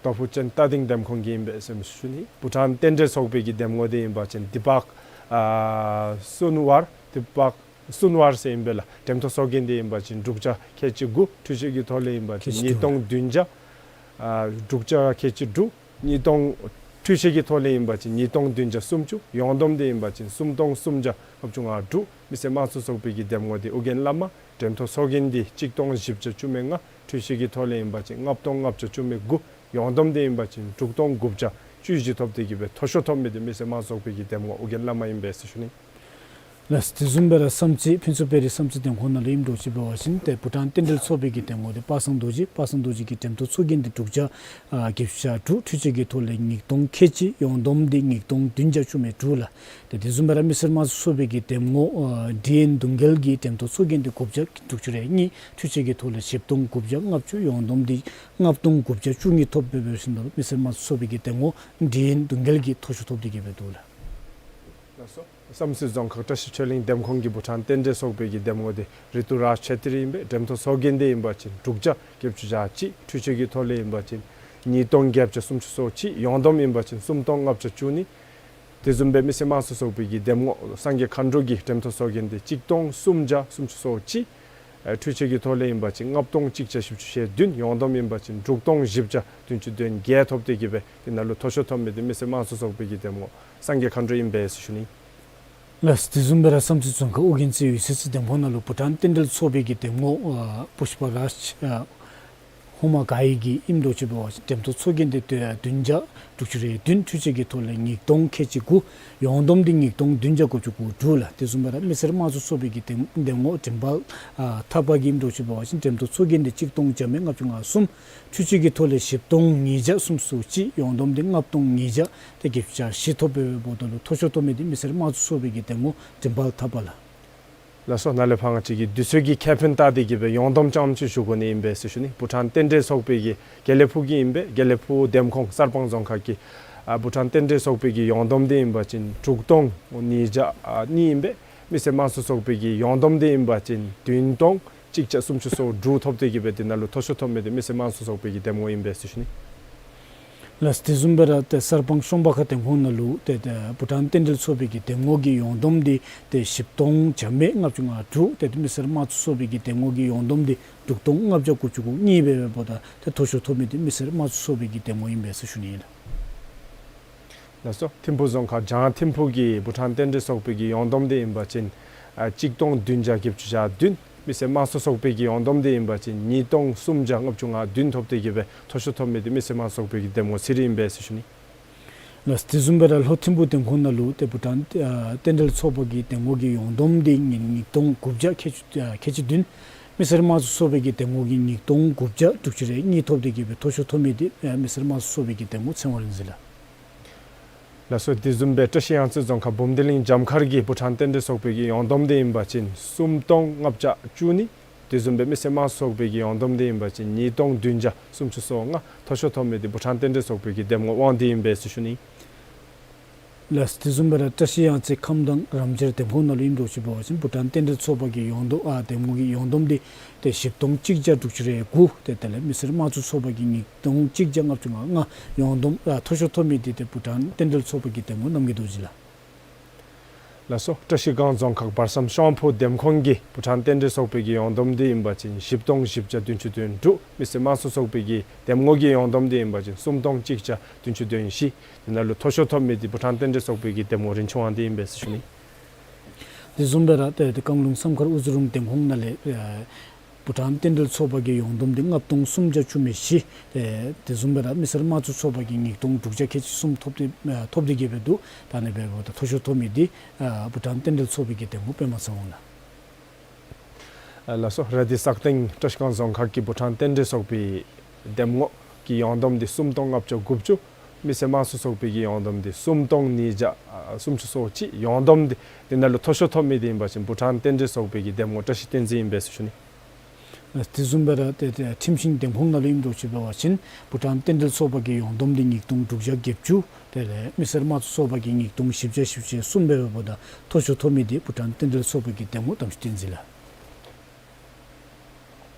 རྡོ་ཕུག་ཅན་རྟ་སྡིང་འདེམས་ཁོངས་ཀྱི་ཨིན་པས་ཟེར་ཞུ་ནི། བུ་ཊཱན་རྟེན་འབྲེལ་ཚོགས་པའི་གི་འདེམས་ངོ་འདི་ཨིན་པ་ཅིན་དི་པག་ཨ་སུན་ཝར། དི་པག་སུན་ཝར་ཟེར་ཨིན་པས་ལགས། འགྲེམས་ཐོག་ཚོགས་རྒྱན་འདི་ཨིན་པ་ཅིན་དྲུག་བརྒྱ་ཁལ་གཅིག་དགུ། འཕྲུལ་ཆས་ཀྱི་ཐོག་ལས་ཨིན་པ་ཅིན་ཁལ་གཅིག་དྲུག། ཉིས་སྟོང་བདུན་བརྒྱ་ཨ་དྲུག་བརྒྱ་ཁལ་གཅིག་དྲུག། ཉིས་སྟོང་འཕྲུལ་ཆས་ཀྱི་ཐོག་ལས་ཨིན་པ་ཅིན་ཉིས་སྟོང་བདུན་བརྒྱ་སུམ་ཅུ། ཡོངས་བསྡོམས་འདི་ཨིན་པ་ཅིན་སུམ་སྟོང་སུམ་བརྒྱ་ལྔ་བཅུ་ང་དྲུག། མི་སེར་དམངས་གཙོ་ཚོགས་པའི་གི་འདེམས་ངོ་འདི་ཨོ་རྒྱན་བླ་མ། འགྲེམས་ཐོག་ཚོགས་རྒྱན་འདི་གཅིག་སྟོང་བཞི་བརྒྱ་བཅུ་མེད་ལྔ། འཕྲུལ་ཆས་ཀྱི་ཐོག་ལས་ཨིན་པ་ཅིན་ལྔ་སྟོང་ལྔ་བརྒྱ་བཅུ་མེད་དགུ། ཡོངས་བསྡོམས་འདི་ཨིན་པ་ཅིན་དྲུག་སྟོང་དགུ་བརྒྱ་བཅུ་བཞི་ཐོབ་སྟེ་གི་སྦེ་མཐོ་ཤོས་ཐོབ་མི་འདི་མི་སེར་དམངས་གཙོ་ཚོགས་པའི་གི་འདེམས་ངོ་ཨོ་རྒྱན་བླ་མ་ཨིན་པས་ཟེར་ཞུ་ནི། ལགས། དེ་བཟུམ་སྦེ་ར་བསམ་རྩེ་ཕུན་ཚོགས་དཔལ་རི་བསམ་རྩེ་འདེམས་ཁོངས་ནང་ལུ་ཨིནམ་འདྲཝ་ཅིག་འབད་བ་ཅིན་ཏེ་བུ་ཊཱན་རྟེན་འབྲེལ་ཚོགས་པའི་གི་འདེམས་ངོ་འདི་པ་སངས་རྡོ་རྗེ། པ་སངས་རྡོ་རྗེ་གི་འགྲེམས་ཐོག་ཚོགས་རྒྱན་འདི་དྲུག་བརྒྱ་ཨ་བརྒྱད་ཅུ་གྱ་དྲུག། འཕྲུལ་ཆས་ཀྱི་ཐོག་ལས་ཉིས་སྟོང་ཁལ་གཅིག། ཡོངས་བསྡོམས་འདི་ཉིས་སྟོང་བདུན་བརྒྱ་བཅུ་མེད་དྲུག་ལགས། ཏེ་དེ་བཟུམ་སྦེ་ར་མི་སེར་དམངས་གཙོ་ཚོགས་པའི་གི་འདེམས་ངོ་ཨ་ཌི་ཨེན་གདུང་རྒྱལ་གྱི་འགྲེམས་ཐོག་ཚོགས་རྒྱན་འདི་དགུ་བརྒྱ་དྲུག་ཅུ་རེ་གཉིས། འཕྲུལ་ཆས་ཀྱི་ཐོག་ལས་བཞི་སྟོང་དགུ་བརྒྱ་ལྔ་བཅུ། ཡོངས་བསྡོམས་འདི་ལྔ་སྟོང་དགུ་བརྒྱ་བཅུ་གཉིས་ཐོབ་སྦེ་འབད་ཞིནམ་ལས་མི་སེར་དམངས་གཙོ་ཚོགས་པའི་གི་འདེམས་ངོ་ཌི་ཨེན་གདུང་རྒྱལ་གྱིས་མཐོ་ཤོས་ཐོབ་སྟེ་གི་སྦེ་འདུག་ལགས། ལགས་སོ། བསམ་རྩེ་རྫོང་ཁག་བཀྲ་ཤིས་ཆོས་གླིང་འདེམས་ཁོངས་ཀྱི་བུ་ཊཱན་རྟེན་འབྲེལ་ཚོགས་པའི་གི་འདེམས་ངོ་འདི་རི་ཏུ་རཱཇ་ཆེ་ཏི་རི་ཨིན་པས། འགྲེམས་ཐོག་ཚོགས་རྒྱན་འདི་ཨིན་པ་ཅིན་དྲུག་བརྒྱ་བརྒྱད་ཅུ་གྱ་གཅིག། འཕྲུལ་ཆས་ཀྱི་ཐོག་ལས་ཨིན་པ་ཅིན་ཉིས་སྟོང་བརྒྱད་བརྒྱ་སུམ་ཅུ་སོ་གཅིག། ཡོངས་བསྡོམས་ཨིན་པ་ཅིན་སུམ་སྟོང་ལྔ་བརྒྱ་བཅུ་གཉིས། དེ་བཟུམ་སྦེ་མི་སེར་དམངས་གཙོ་ཚོགས་པའི་གི་འདེམས་ངོ་སངས་རྒྱས་མཁའ་འགྲོ་གི་འགྲེམས་ཐོག་ཚོགས་རྒྱན་འདི་གཅིག་སྟོང་སུམ་བརྒྱ་སུམ་ཅུ་སོ་གཅིག། ཨེ་འཕྲུལ་ཆས་ཀྱི་ཐོག་ལས་ཨིན་པ་ཅིན་ལྔ་སྟོང་གཅིག་བརྒྱ་བཞི་བཅུ་ཞེ་བདུན། ཡོངས་བསྡོམས་ཨིན་པ་ཅིན་དྲུག་སྟོང་བཞི་བརྒྱ་བདུན་ཅུ་དོན་བརྒྱད་ཐོབ་སྟེ་གི་སྦེ་དེ་ནང་ལུ་མཐོ་ཤོས་ཐོབ་མི་འདི་མི་སེར་དམངས་གཙོ་ཚོགས་པའི་གི་འདེམས་ངོ་སངས་རྒྱས་མཁའ་འགྲོ་ཨིན་པས་ཟེར་ཞུ་ནི། ལགས། དེ་བཟུམ་སྦེ་ར་བསམ་རྩེ་རྫོང་ཁག་ཨོ་རྒྱན་རྩེ་འོད་གསལ་རྩེ་འདེམས་ཁོངས་ནང་ལུ་བུ་ཊཱན་རྟེན་འབྲེལ་ཚོགས་པའི་གི་འདེམས་ངོ་ཨ་པུཥྤ་རཱཇ་ཨ་ཧོ་མ་ག་ཡི་གི་ཨིནམ་འདྲཝ་ཅིག་འབད་བ་ཅིན་འགྲེམས་ཐོག་ཚོགས་རྒྱན་འདི་བདུན་བརྒྱ་དྲུག་ཅུ་རེ་བདུན། འཕྲུལ་ཆས་ཀྱི་ཐོག་ལས་ཉིས་སྟོང་ཁལ་གཅིག་དགུ། ཡོངས་བསྡོམས་འདི་ཉིས་སྟོང་བདུན་བརྒྱ་དགུ་བཅུ་གོ་དྲུག་ལགས། དེ་བཟུམ་སྦེ་ར་མི་སེར་དམངས་གཙོ་ཚོགས་པའི་གི་འདེམས་འདེམས་ངོ་འགྲེམས་སྤེལ་ཨ་ཐར་པ་གི་ཨིནམ་འདྲཝ་ཅིག་འབད་བ་ཅིན་འགྲེམས་ཐོག་ཚོགས་རྒྱན་འདི་གཅིག་སྟོང་བརྒྱ་མེད་ལྔ་བཅུ་ང་གསུམ། འཕྲུལ་ཆས་ཀྱི་ཐོག་ལས་བཞི་སྟོང་ཉིས་བརྒྱ་སུམ་ཅུ་སོ་གཅིག། ཡོངས་བསྡོམས་འདི་ལྔ་སྟོང་ཉིས་བརྒྱ་དང་བརྒྱད་ཅུ་གྱ་བཞི་ཐོབ་སྦེ་འབདཝ་ད་ལུ་མཐོ་ཤོས་ཐོབ་མི་འདི་མི་སེར་དམངས་གཙོ་ཚོགས་པའི་གི་འདེམས་ངོ་འགྲེམས་སྤེལ་ཐར་པ་ལགས། ལགས་སོ། ནཱ་ལས་ཕར་ང་བཅས་ཀྱིས་དུས་ཚོད་ཀྱི་ཁེ་ཕན་བལྟ་སྟེ་གི་སྦེ་ཡོངས་བསྡོམས་རྐྱངམ་ཅིག་ཞུ་དགོ་ནི་ཨིན་པས་ཟེར་ཞུ་ནི། བུ་ཊཱན་རྟེན་འབྲེལ་ཚོགས་པའི་གི་དགེ་ལེགས་ཕུག་གི་ཨིན་པས། དགེ་ལེགས་ཕུག་འདེམས་ཁོངས་གསར་སྤང་རྫོང་ཁག་གི་ཨ་བུ་ཊཱན་རྟེན་འབྲེལ་ཚོགས་པའི་གི་ཡོངས་བསྡོམས་འདི་ཨིན་པ་ཅིན་དྲུག་སྟོང་ཉིས་བརྒྱ་ཨ་གཉིས་ཨིན་པས། མི་སེར་དམངས་གཙོ་ཚོགས་པའི་གི་ཡོངས་བསྡོམས་འདི་ཨིན་པ་ཅིན་བདུན་སྟོང་གཅིག་བརྒྱ་སུམ་ཅུ་སོ་དྲུག་ཐོབ་སྟེ་གི་སྦེ་དེ་ནང་ལུ་མཐོ་ཤོས་ཐོབ་མི་འདི་མི་སེར་དམངས་གཙོ་ཚོགས་པའི་གི་འདེམས་ངོ་ཨིན་པས་ཟེར་ཞུ་ནི། ལགས། དེ་བཟུམ་སྦེ་ར་ཏེ་གསར་སྤང་གཤོང་པ་ཁ་འདེམས་ཁོངས་ནང་ལུ་ཏེ་ཏེ་བུ་ཊཱན་རྟེན་འབྲེལ་ཚོགས་པའི་གི་འདེམས་ངོ་གི་ཡོངས་བསྡོམས་འདི་ཏེ་བཞི་སྟོང་བརྒྱ་མེད་ལྔ་བཅུ་ང་དྲུག། ཏེ་ཏེ་མི་སེར་དམངས་གཙོ་ཚོགས་པའི་གི་འདེམས་ངོ་གི་ཡོངས་བསྡོམས་འདི་དྲུག་སྟོང་ལྔ་བརྒྱ་དགུ་བཅུ་གོ་གཉིས་སྦེ་འབདཝ་ད་ཏེ་མཐོ་ཤོས་ཐོབ་མི་འདི་མི་སེར་དམངས་གཙོ་ཚོགས་པའི་གི་འདེམས་ངོ་ཨིན་པས་ཟེར་ཞུ་ནི་ཨིན་ལགས། ལགས་སོ། ཐིམ་ཕུ་རྫོང་ཁག་བྱང་ཐིམ་ཕུ་གི་བུ་ཊཱན་རྟེན་འབྲེལ་ཚོགས་པའི་གི་ཡོངས་བསྡོམས་འདི་ཨིན་པ་ཅིན་ཨ་གཅིག་སྟོང་བདུན་བརྒྱ་བརྒྱད་ཅུ་གྱ་བདུན། མི་སེར་དམངས་གཙོ་ཚོགས་པའི་གི་ཡོངས་བསྡོམས་འདི་ཨིན་པ་ཅིན་ཉིས་སྟོང་སུམ་བརྒྱ་ལྔ་བཅུ་ང་བདུན་ཐོབ་སྟེ་གི་སྦེ་མཐོ་ཤོས་ཐོབ་མི་འདི་མི་སེར་དམངས་གཙོ་ཚོགས་པའི་གི་འདེམས་ངོ་ཚེ་རིང་ཨིན་པས་ཟེར་ཞུ་ནི། ལགས། དེ་བཟུམ་སྦེ་ར་ལྷོ་ཐིམ་ཕུ་འདེམས་ཁོངས་ནང་ལུ་ཏེ་བུ་ཊཱན་ཨ་རྟེན་འབྲེལ་ཚོགས་པ་གི་འདེམས་ངོ་གི་ཡོངས་བསྡོམས་འདི་ཉིས་ཉིས་སྟོང་དགུ་བརྒྱ་ཁལ་གཅིག་ཨ་ཁལ་གཅིག་བདུན། མི་སེར་དམངས་གཙོ་ཚོགས་པའི་གི་འདེམས་ངོ་གི་ཉིས་སྟོང་དགུ་བརྒྱ་དྲུག་ཅུ་རེ་གཉིས་ཐོབ་སྟེ་གི་སྦེ་མཐོ་ཤོས་ཐོབ་མི་འདི་ཨ་མི་སེར་དམངས་གཙོ་ཚོགས་པའི་གི་འདེམས་ངོ་ཚེ་དབང་རིག་འཛིན་ལགས། ལགས་སོ། དེ་བཟུམ་སྦེ་བཀྲ་ཤིས་གཡང་རྩེ་རྫོང་ཁག་བུམ་སྡེ་གླིང་འཇམ་མཁར་གྱི་བུ་ཊཱན་རྟེན་འབྲེལ་ཚོགས་པའི་གི་ཡོངས་བསྡོམས་འདི་ཨིན་པ་ཅིན་སུམ་སྟོང་ལྔ་བརྒྱ་བཅུ་གཉིས། དེ་བཟུམ་སྦེ་མི་སེར་དམངས་གཙོ་ཚོགས་པའི་གི་ཡོངས་བསྡོམས་འདི་ཨིན་པ་ཅིན་ཉིས་སྟོང་བདུན་བརྒྱ་སུམ་ཅུ་སོ་ལྔ། མཐོ་ཤོས་ཐོབ་མི་འདི་བུ་ཊཱན་རྟེན་འབྲེལ་ཚོགས་པའི་གི་འདེམས་ངོ་དབང་འདུས་ཨིན་པས་ཟེར་ཞུ་ནི། ལགས། དེ་བཟུམ་སྦེ་ར་བཀྲ་ཤིས་གཡང་རྩེ་ཁམས་དྭངས་རམ་འབྱར་འདེམས་ཁོངས་ནང་ལུ་ཨིནམ་འདྲཝ་ཅིག་འབད་བ་ཅིན་བུ་ཊཱན་རྟེན་འབྲེལ་ཚོགས་པ་གི་ཡོངས་བསྡོམས་ཨ་འདེམས་ངོ་གི་ཡོངས་བསྡོམས་འདི་ཏེ་བཞི་སྟོང་གཅིག་བརྒྱ་དྲུག་ཅུ་རེ་དགུ། ཏེ་དེ་ལས་མི་སེར་དམངས་གཙོ་ཚོགས་པ་གི་ཉིས་སྟོང་གཅིག་བརྒྱ་ལྔ་བཅུ་ང་ལྔ། ཡོངས་བསྡོམས་ཨ་མཐོ་ཤོས་ཐོབ་མི་འདི་ཏེ་བུ་ཊཱན་རྟེན་འབྲེལ་ཚོགས་པ་གི་འདེམས་ངོ་རྣམ་རྒྱལ་རྡོ་རྗེ་ལགས། ལགས་སོ། བཀྲ་ཤིས་སྒང་རྫོང་ཁག་བར་མཚམས་ཤོང་ཕུ་འདེམས་ཁོངས་ཀྱི་བུ་ཊཱན་རྟེན་འབྲེལ་ཚོགས་པའི་གི་ཡོངས་བསྡོམས་འདི་ཨིན་པ་ཅིན་བཞི་སྟོང་བཞི་བརྒྱ་བདུན་ཅུ་དོན་དྲུག། མི་སེར་དམངས་གཙོ་ཚོགས་པའི་གི་འདེམས་ངོ་གི་ཡོངས་བསྡོམས་འདི་ཨིན་པ་ཅིན་སུམ་སྟོང་གཅིག་བརྒྱ་བདུན་ཅུ་དོན་བཞི། དེ་ནང་ལུ་མཐོ་ཤོས་ཐོབ་མི་འདི་བུ་ཊཱན་རྟེན་འབྲེལ་ཚོགས་པའི་གི་འདེམས་ངོ་རིན་ཆེན་དབང་འདུས་ཨིན་པས་ཟེར་ཞུ་ནི། དེ་བཟུམ་སྦེ་ར་ཏེ་ཏེ་བཀང་ལུང་བསམ་མཁར་དབུ་འཛུགས་རུང་འདེམས་ཁོངས་ནང་ལས་ཨེ་བུ་ཊཱན་རྟེན་འབྲེལ་ཚོགས་པ་གི་ཡོངས་བསྡོམས་འདི་ལྔ་སྟོང་སུམ་བརྒྱ་བཅུ་མེད་བཞི། ཏེ་དེ་བཟུམ་སྦེ་ར་མི་སེར་དམངས་གཙོ་ཚོགས་པ་གི་ཉིས་སྟོང་དྲུག་བརྒྱ་ཁལ་གཅིག་གསུམ་ཐོབ་སྟེ་ཨེ་ཐོབ་སྟེ་གི་སྦེ་འདུག། ད་ཨ་ནི་སྦེ་འབདཝ་ད་མཐོ་ཤོས་ཐོབ་མི་འདི་ཨ་བུ་ཊཱན་རྟེན་འབྲེལ་ཚོགས་པའི་གི་འདེམས་ངོ་པདྨ་ཚེ་དབང་ལགས། ལགས་སོ། ར་དྷི་སག་སྟེང་བཀྲ་ཤིས་སྒང་རྫོང་ཁག་གི་བུ་ཊཱན་རྟེན་འབྲེལ་ཚོགས་པའི་འདེམས་ངོ་གི་ཡོངས་བསྡོམས་འདི་སུམ་སྟོང་ལྔ་བརྒྱ་དགུ་བཅུ། མི་སེར་དམངས་གཙོ་ཚོགས་པའི་གི་ཡོངས་བསྡོམས་འདི་སུམ་སྟོང་ཉིས་བརྒྱ་ཨ་སུམ་ཅུ་སོ་གཅིག། ཡོངས་བསྡོམས་འདི་འདི་ནང་ལུ་མཐོ་ཤོས་ཐོབ་མི་འདི་ཨིན་པ་ཅིན་བུ་ཊཱན་རྟེན་འབྲེལ་ཚོགས་པའི་གི་འདེམས་ངོ་བཀྲ་ཤིས་བསྟན་འཛིན་ཨིན་པས་ཟེར་ཞུ་ནི། དེ་བཟུམ་སྦེ་ར་ཏེ་ཏེ་ཁྲིམས་ཤིང་འདེམས་ཁོངས་ནང་ལུ་ཨིནམ་འདྲཝ་ཅིག་འབད་བ་ཅིན་བུ་ཊཱན་རྟེན་འབྲེལ་ཚོགས་པ་གི་ཡོངས་བསྡོམས་འདི་ཉིས་སྟོང་དྲུག་བརྒྱ་བརྒྱད་ཅུ། དེ་ལས་མི་སེར་དམངས་གཙོ་ཚོགས་པ་གི་ཉིས་སྟོང་བཞི་བརྒྱ་བཞི་བཅུ་ཞེ་གསུམ་སྦེ་འབདཝ་ད་མཐོ་ཤོས་ཐོབ་མི་འདི་བུ་ཊཱན་རྟེན་འབྲེལ་ཚོགས་པ་གི་འདེམས་ངོ་དམ་ཆོས་བསྟན་འཛིན་ལགས།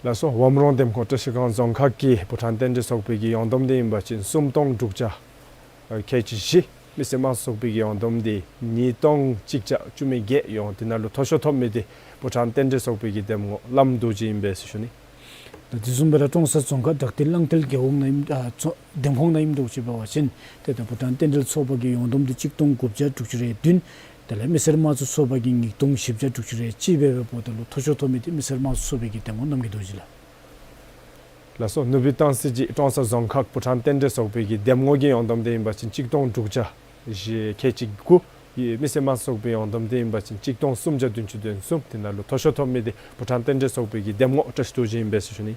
ལགས་སོ། ཝམ་རོང་འདེམས་ཁོངས་བཀྲ་ཤིས་སྒང་རྫོང་ཁག་གི་བུ་ཊཱན་རྟེན་འབྲེལ་ཚོགས་པའི་གི་ཡོངས་བསྡོམས་འདི་ཨིན་པ་ཅིན་སུམ་སྟོང་དྲུག་བརྒྱ་ཁལ་གཅིག་བཞི། མི་སེར་དམངས་གཙོ་ཚོགས་པའི་གི་ཡོངས་བསྡོམས་འདི་ཉིས་སྟོང་གཅིག་བརྒྱ་བཅུ་མེད་བརྒྱད་ཡོད། དེ་ནང་ལུ་མཐོ་ཤོས་ཐོབ་མི་འདི་བུ་ཊཱན་རྟེན་འབྲེལ་ཚོགས་པའི་གི་འདེམས་ངོ་བླམ་རྡོ་རྗེ་ཨིན་པས་ཟེར་ཞུ་ནི། དེ་བཟུམ་སྦེ་ར་ཀྲོང་གསར་རྫོང་ཁག་བྲག་སྡེ་གླང་མཐིལ་རྒེད་འོག་ནང་ཨིནམ་ཨ་ཚོ་འདེམས་ཁོངས་ནང་ཨིནམ་འདྲཝ་ཅིག་འབད་བ་ཅིན་ཏེ་ཏེ་བུ་ཊཱན་རྟེན་འབྲེལ་ཚོགས་པ་གི་ཡོངས་བསྡོམས་འདི་གཅིག་སྟོང་དགུ་བརྒྱ་དྲུག་ཅུ་རེ་བདུན། དེ་ལས་མི་སེར་དམངས་གཙོ་ཚོགས་པ་གི་ཉིས་སྟོང་བཞི་བརྒྱ་དྲུག་ཅུ་རེ་གཅིག་སྦེ་འབདཝ་ད་ལུ་མཐོ་ཤོས་ཐོབ་མི་འདི་མི་སེར་དམངས་གཙོ་ཚོགས་པའི་གི་འདེམས་ངོ་རྣམ་རྒྱལ་རྡོ་རྗེ་ལགས། ལགས་སོ། ནུབ་སྦིས་སྟང་སི་ཅིག་ཀྲོང་གསར་རྫོང་ཁག་བུ་ཊཱན་རྟེན་འབྲེལ་ཚོགས་པའི་གི་འདེམས་ངོ་གི་ཡོངས་བསྡོམས་འདི་ཨིན་པ་ཅིན་གཅིག་སྟོང་དྲུག་བརྒྱ་ཁལ་གཅིག་དགུ། མི་སེར་དམངས་གཙོ་ཚོགས་པའི་ཡོངས་བསྡོམས་འདི་ཨིན་པ་ཅིན་གཅིག་སྟོང་སུམ་བརྒྱ་བདུན་ཅུ་དོན་གསུམ། དེ་ནང་ལུ་མཐོ་ཤོས་ཐོབ་མི་འདི་བུ་ཊཱན་རྟེན་འབྲེལ་ཚོགས་པའི་གི་འདེམས་ངོ་བཀྲ་ཤིས་རྡོ་རྗེ་ཨིན་པས་ཟེར་ཞུ་ནི།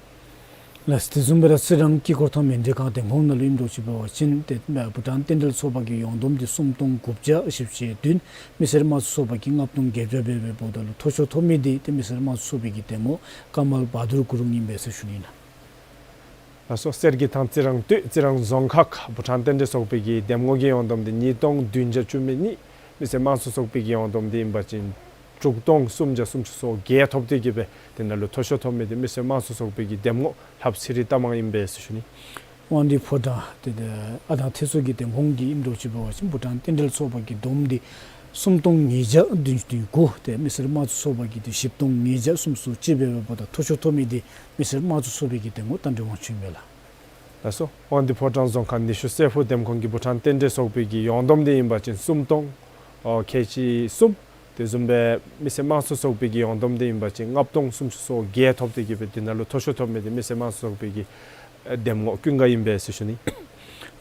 ལགས། དེ་བཟུམ་སྦེ་ར་རྩི་རང་དཀྱིལ་འཁོར་ཐང་མཎྜལ་ཁང་འདེམས་ཁོངས་ནང་ལུ་ཨིནམ་འདྲཝ་ཅིག་འབད་བ་ཅིན་ཏེ་བུ་ཊཱན་རྟེན་འབྲེལ་ཚོགས་པ་གི་ཡོངས་བསྡོམས་འདི་སུམ་སྟོང་དགུ་བརྒྱ་བཞི་བཅུ་ཞེ་བདུན། མི་སེར་དམངས་གཙོ་ཚོགས་པ་གི་ལྔ་སྟོང་བརྒྱད་བརྒྱ་སྦེ་འབདཝ་ད་ལུ་མཐོ་ཤོས་ཐོབ་མི་འདི་ཏེ་མི་སེར་དམངས་གཙོ་ཚོགས་པའི་གི་འདེམས་ངོ་ཀ་མལ་བ་དུར་གུ་རུང་ཨིན་པས་ཟེར་ཞུ་ནི་ཨིན་ལགས། ལགས་སོ། གསེར་གྱི་ཐང་རྩི་རང་སྟོད་རྩི་རང་རྫོང་ཁག་བུ་ཊཱན་རྟེན་འབྲེལ་ཚོགས་པའི་གི་འདེམས་ངོ་གི་ཡོངས་བསྡོམས་འདི་ཉིས་སྟོང་བདུན་བརྒྱ་བཅུ་མེད་གཉིས། མི་སེར་དམངས་གཙོ་ཚོགས་པའི་གི་ཡོངས་བསྡོམས་འདི་ཨིན་པ་ཅིན་དྲུག་སྟོང་སུམ་བརྒྱ་སུམ་ཅུ་སོ་བརྒྱད་ཐོབ་སྟེ་གི་སྦེ་དེ་ནང་ལུ་མཐོ་ཤོས་ཐོབ་མི་འདི་མི་སེར་དམངས་གཙོ་ཚོགས་པའི་གི་འདེམས་ངོ་ལྷ་བསིལ་རི་རྟ་མང་ཨིན་པས་ཟེར་ཞུ་ནི། དབང་འདུས་ཕོ་བྲང་དེ་ཨ་དང་ཐེ་ཚོ་གི་འདེམས་ཁོངས་ཀྱི་ཨིནམ་འདྲཝ་ཅིག་འབད་བ་ཅིན་བྷུ་ཊཱན་རྟེན་འབྲེལ་ཚོགས་པ་གི་བསྡོམས་འདི་སུམ་སྟོང་ཉིས་བརྒྱ་བདུན་ཅུ་དོན་དགུ་ཏེ་མི་སེར་དམངས་གཙོ་ཚོགས་པ་གི་འདི་བཞི་སྟོང་ཉིས་བརྒྱ་སུམ་ཅུ་སོ་གཅིག་འབད་བའི་འབདཝ་ད་མཐོ་ཤོས་ཐོབ་མི་འདི་མི་སེར་དམངས་གཙོ་ཚོགས་པའི་གི་འདེམས་ངོ་རྟ་མགྲིན་དབང་ཕྱུག་ཨིན་པས་ལགས། ལགས་སོ། དབང་འདུས་ཕོ་བྲང་རྫོང་ཁག་ནུས་ཤུགས་སྲས་ཕུག་འདེམས་ཁོངས་ཀྱི་བྷུ་ཊཱན་རྟེན་འབྲེལ་ཚོགས་པའི་གི་ཡོངས་བསྡོམས་འདི་ཨིན་པ་ཅིན་སུམ་སྟོང་ཨོ་ཁལ་གཅིག་གསུམ། དེ་བཟུམ་སྦེ་མི་སེར་དམངས་གཙོ་ཚོགས་པའི་གི་ཡོངས་བསྡོམས་འདི་ཨིན་པ་ཅིན་ལྔ་སྟོང་སུམ་ཅུ་སོ་བརྒྱད་ཐོབ་སྟེ་གི་སྦེ་དེ་ནང་ལུ་མཐོ་ཤོས་ཐོབ་མི་འདི་མི་སེར་དམངས་གཙོ་ཚོགས་པའི་གི་འདེམས་ངོ་ཀུན་དགའ་ཨིན་པས་ཟེར་ཞུ་ནི།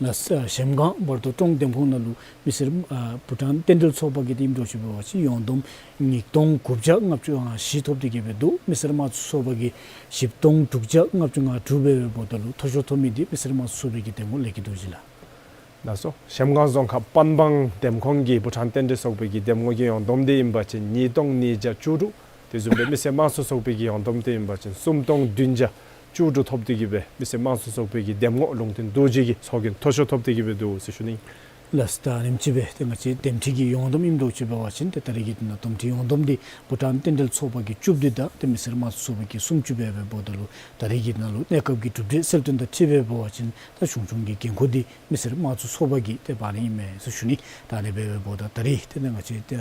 ལགས་སོ། གཞལམ་སྒང་བར་དོ་ཀྲོང་འདེམས་ཁོངས་ནང་ལུ་མི་སེར་ཨ་བྷུ་ཊཱན་རྟེན་འབྲེལ་ཚོགས་པ་གི་འདི་ཨིནམ་འདྲཝ་ཅིག་འབད་བ་ཅིན་ཡོངས་བསྡོམས་ཉིས་སྟོང་དགུ་བརྒྱ་ལྔ་བཅུ་ང་བཞི་ཐོབ་སྟེ་གི་སྦེ་འདུག། མི་སེར་དམངས་གཙོ་ཚོགས་པ་གི་བཞི་སྟོང་དྲུག་བརྒྱ་ལྔ་བཅུ་ང་དྲུག་འབད་བའི་འབདཝ་ད་ལུ་མཐོ་ཤོས་ཐོབ་མི་འདི་མི་སེར་དམངས་གཙོ་ཚོགས་པའི་གི་འདེམས་ངོ་ལེགས་ཀྱི་རྡོ་རྗེ་ལགས། ལགས་སོ། གཞལམ་སྒང་རྫོང་ཁག་པན་སྦང་འདེམས་ཁོངས་ཀྱི་བྷུ་ཊཱན་རྟེན་འབྲེལ་ཚོགས་པའི་གི་འདེམས་ངོ་གི་ཡོངས་བསྡོམས་འདི་ཨིན་པ་ཅིན་ཉིས་སྟོང་ཉིས་བརྒྱ་བཅུ་དྲུག། དེ་བཟུམ་སྦེ་མི་སེར་དམངས་གཙོ་ཚོགས་པའི་གི་ཡོངས་བསྡོམས་འདི་ཨིན་པ་ཅིན་སུམ་སྟོང་བདུན་བརྒྱ་བཅུ་དྲུག་ཐོབ་སྟེ་གི་སྦེ་མི་སེར་དམངས་གཙོ་ཚོགས་པའི་གི་འདེམས་ངོ་ལུང་བསྟན་རྡོ་རྗེ་གིས་ཚོགས་རྒྱན་མཐོ་ཤོས་ཐོབ་སྟེ་གི་སྦེ་འདུག་ཟེར་ཞུ་ནི། ལགས་སོ། ད་ཨ་ནེམ་ཅིག་སྦེ་ཏེ་ང་བཅས་འདེམས་ཁྲི་གི་ཡོངས་བསྡོམས་ཨིནམ་འདྲཝ་ཅིག་འབད་བ་ཅིན་ཏེ་ད་རེས་ཀྱི་ནང་འདེམས་ཁྲི་ཡོངས་བསྡོམས་འདི་བྷུ་ཊཱན་རྟེན་འབྲེལ་ཚོགས་པ་གི་བཅུ་བདུན་དང་ཏེ་མི་སེར་དམངས་གཙོ་ཚོགས་པ་གི་སུམ་ཅུ་འབད་བའི་འབདཝ་ད་ལུ་ད་རེས་ཀྱི་ནང་ལུ་གནས་སྐབས་ཀྱི་གྲུབ་འབྲས་གསལ་སྟོན་དང་འཁྲིལ་བའི་འབད་བ་ཅིན་ད་གཞུང་སྐྱོང་གི་འགན་ཁུར་འདི་མི་སེར་དམངས་གཙོ་ཚོགས་པ་གི་ཏེ་བར་ན་ཨིན་མས་ཟེར་ཞུ་ནི། ད་ཨ་ནི་འབད་བའི་འབདཝ་ད་ད་རེས་ཏེ་ང་བཅས་ཏེ་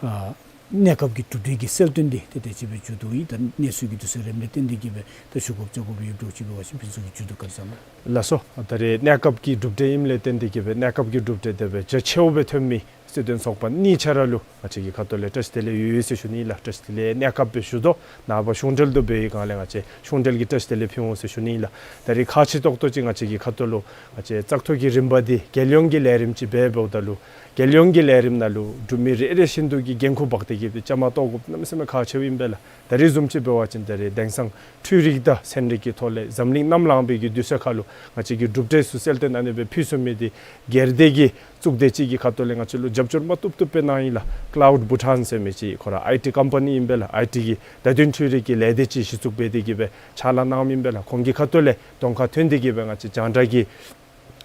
ཨ་གནས་སྐབས་ཀྱི་གྲུབ་འབྲས་ཀྱི་གསལ་སྟོན་འདི་ཏེ་དེ་ཅིག་སྦེ་མཇུག་བསྡུ་ཡི། ད་གནས་ཚུལ་གྱི་དུས་ཚོད་རནམ་ལས་བརྟེན་ཏེ་གི་སྦེ་ད་ཞུ་དགོཔ་བཅར་དགོཔ་ཡོདཔ་འདྲཝ་ཅིག་འབད་བ་ཅིན་ཕུན་ཚོགས་ཀྱིས་མཇུག་བསྡུ་བཀའ་དྲིན་བསྐྱང་གནང་། ལགས་སོ། ད་རེས་གནས་སྐབས་ཀྱི་གྲུབ་འབྲས་ཨིནམ་ལས་བརྟེན་ཏེ་གི་སྦེ་གནས་སྐབས་ཀྱི་གྲུབ་འབྲས་དེ་སྦེ་རྒྱ་ཆེཝ་སྦེ་ཐོན་མི་སྲིད་དོན་ཚོགས་པ་གཉིས་ཆ་ར་ལུ་ང་བཅས་ཀྱི་ཁ་ཐུག་ལས་བཀྲ་ཤིས་བདེ་ལེགས་ཡོད་ཟེར་ཞུ་ནི་ལགས། བཀྲ་ཤིས་བདེ་ལེགས་གནས་སྐབས་སྦེ་ཞུ་དོ། ནངས་པ་གཞུང་འབྲེལ་དུ་འབད་བའི་སྒང་ལས་ང་བཅས་གཞུང་འབྲེལ་གྱི་བཀྲ་ཤིས་བདེ་ལེགས་ཕུལ་འོང་ཟེར་ཞུ་ནི་ལགས། ད་རེས་ཁག་ཆེ་ཏོག་ཏོ་ཅིག་ང་བཅས་ཀྱི་ཁ་ཐུག་ལུ་ང་བཅས་བཙག་འཐུ་གི་རིམ་པ་འདི་རྒྱལ་ཡོངས་ཀྱི་ལས་རིམ་ཅིག་འབད་འབདཝ་ད་ལུ་རྒྱལ་ཡོངས་ཀྱི་ལས་རིམ་ནང་ལུ་འབྲུག་མི་རེ་རེ་བཞིན་དུ་གི་འགན་ཁུར་འབག་སྟེ་གི་སྦེ་བཅའ་མར་གཏོགས་དགོཔ་གནམ་མེད་ས་མེད་ཁག་ཆེཝ་ཨིན་པས་ལགས། ད་རེས་བཟུམ་ཅིག་འབད་བ་ཅིན་ད་རེས་དེང་སང་འཕྲུལ་རིག་དང་ཚན་རིག་གི་ཐོག་ལས་འཛམ་གླིང་གནམ་ལངས་པའི་གི་དུས་ཚོད་ཁར་ལུ་ང་བཅས་ཀྱིས་གྲུབ་འབྲས་ཚུ་གསལ་སྟོན་ཨ་ནི་སྦེ་ཕུལ་ཚུགས་མི་འདི་སྒེར་སྡེ་གི་གཙུག་སྡེ་ཅིག་གི་ཁ་ཐུག་ལས་ང་བཅས་ལུ་རྒྱབ་སྐྱོར་མ་བཏུབ་བཏུབ་སྦེ་གནང་ཡི་ལགས། ཀ་ལའུཌ་བྷུ་ཊཱན་ཟེར་མི་ཅིག་ཁོ་ར་ཨའི་ཊི་ཀམ་པ་ནི་ཨིན་པས་ལགས། ཨའི་ཊི་གི་བརྡ་དོན་འཕྲུལ་རིག་གི་ལས་སྡེ་ཅིག་གཞི་བཙུགས་འབད་དེ་གི་སྦེ་ཕྱག་ལཱ་གནངམ་ཨིན་པས་ལགས། ཁོང་གི་ཁ་ཐུག་ལས་གདོང་ཁར་ཐོན་ཏེ་གི་སྦེ་ང་བཅས་རྒྱང་བསྒྲགས་ཀྱི་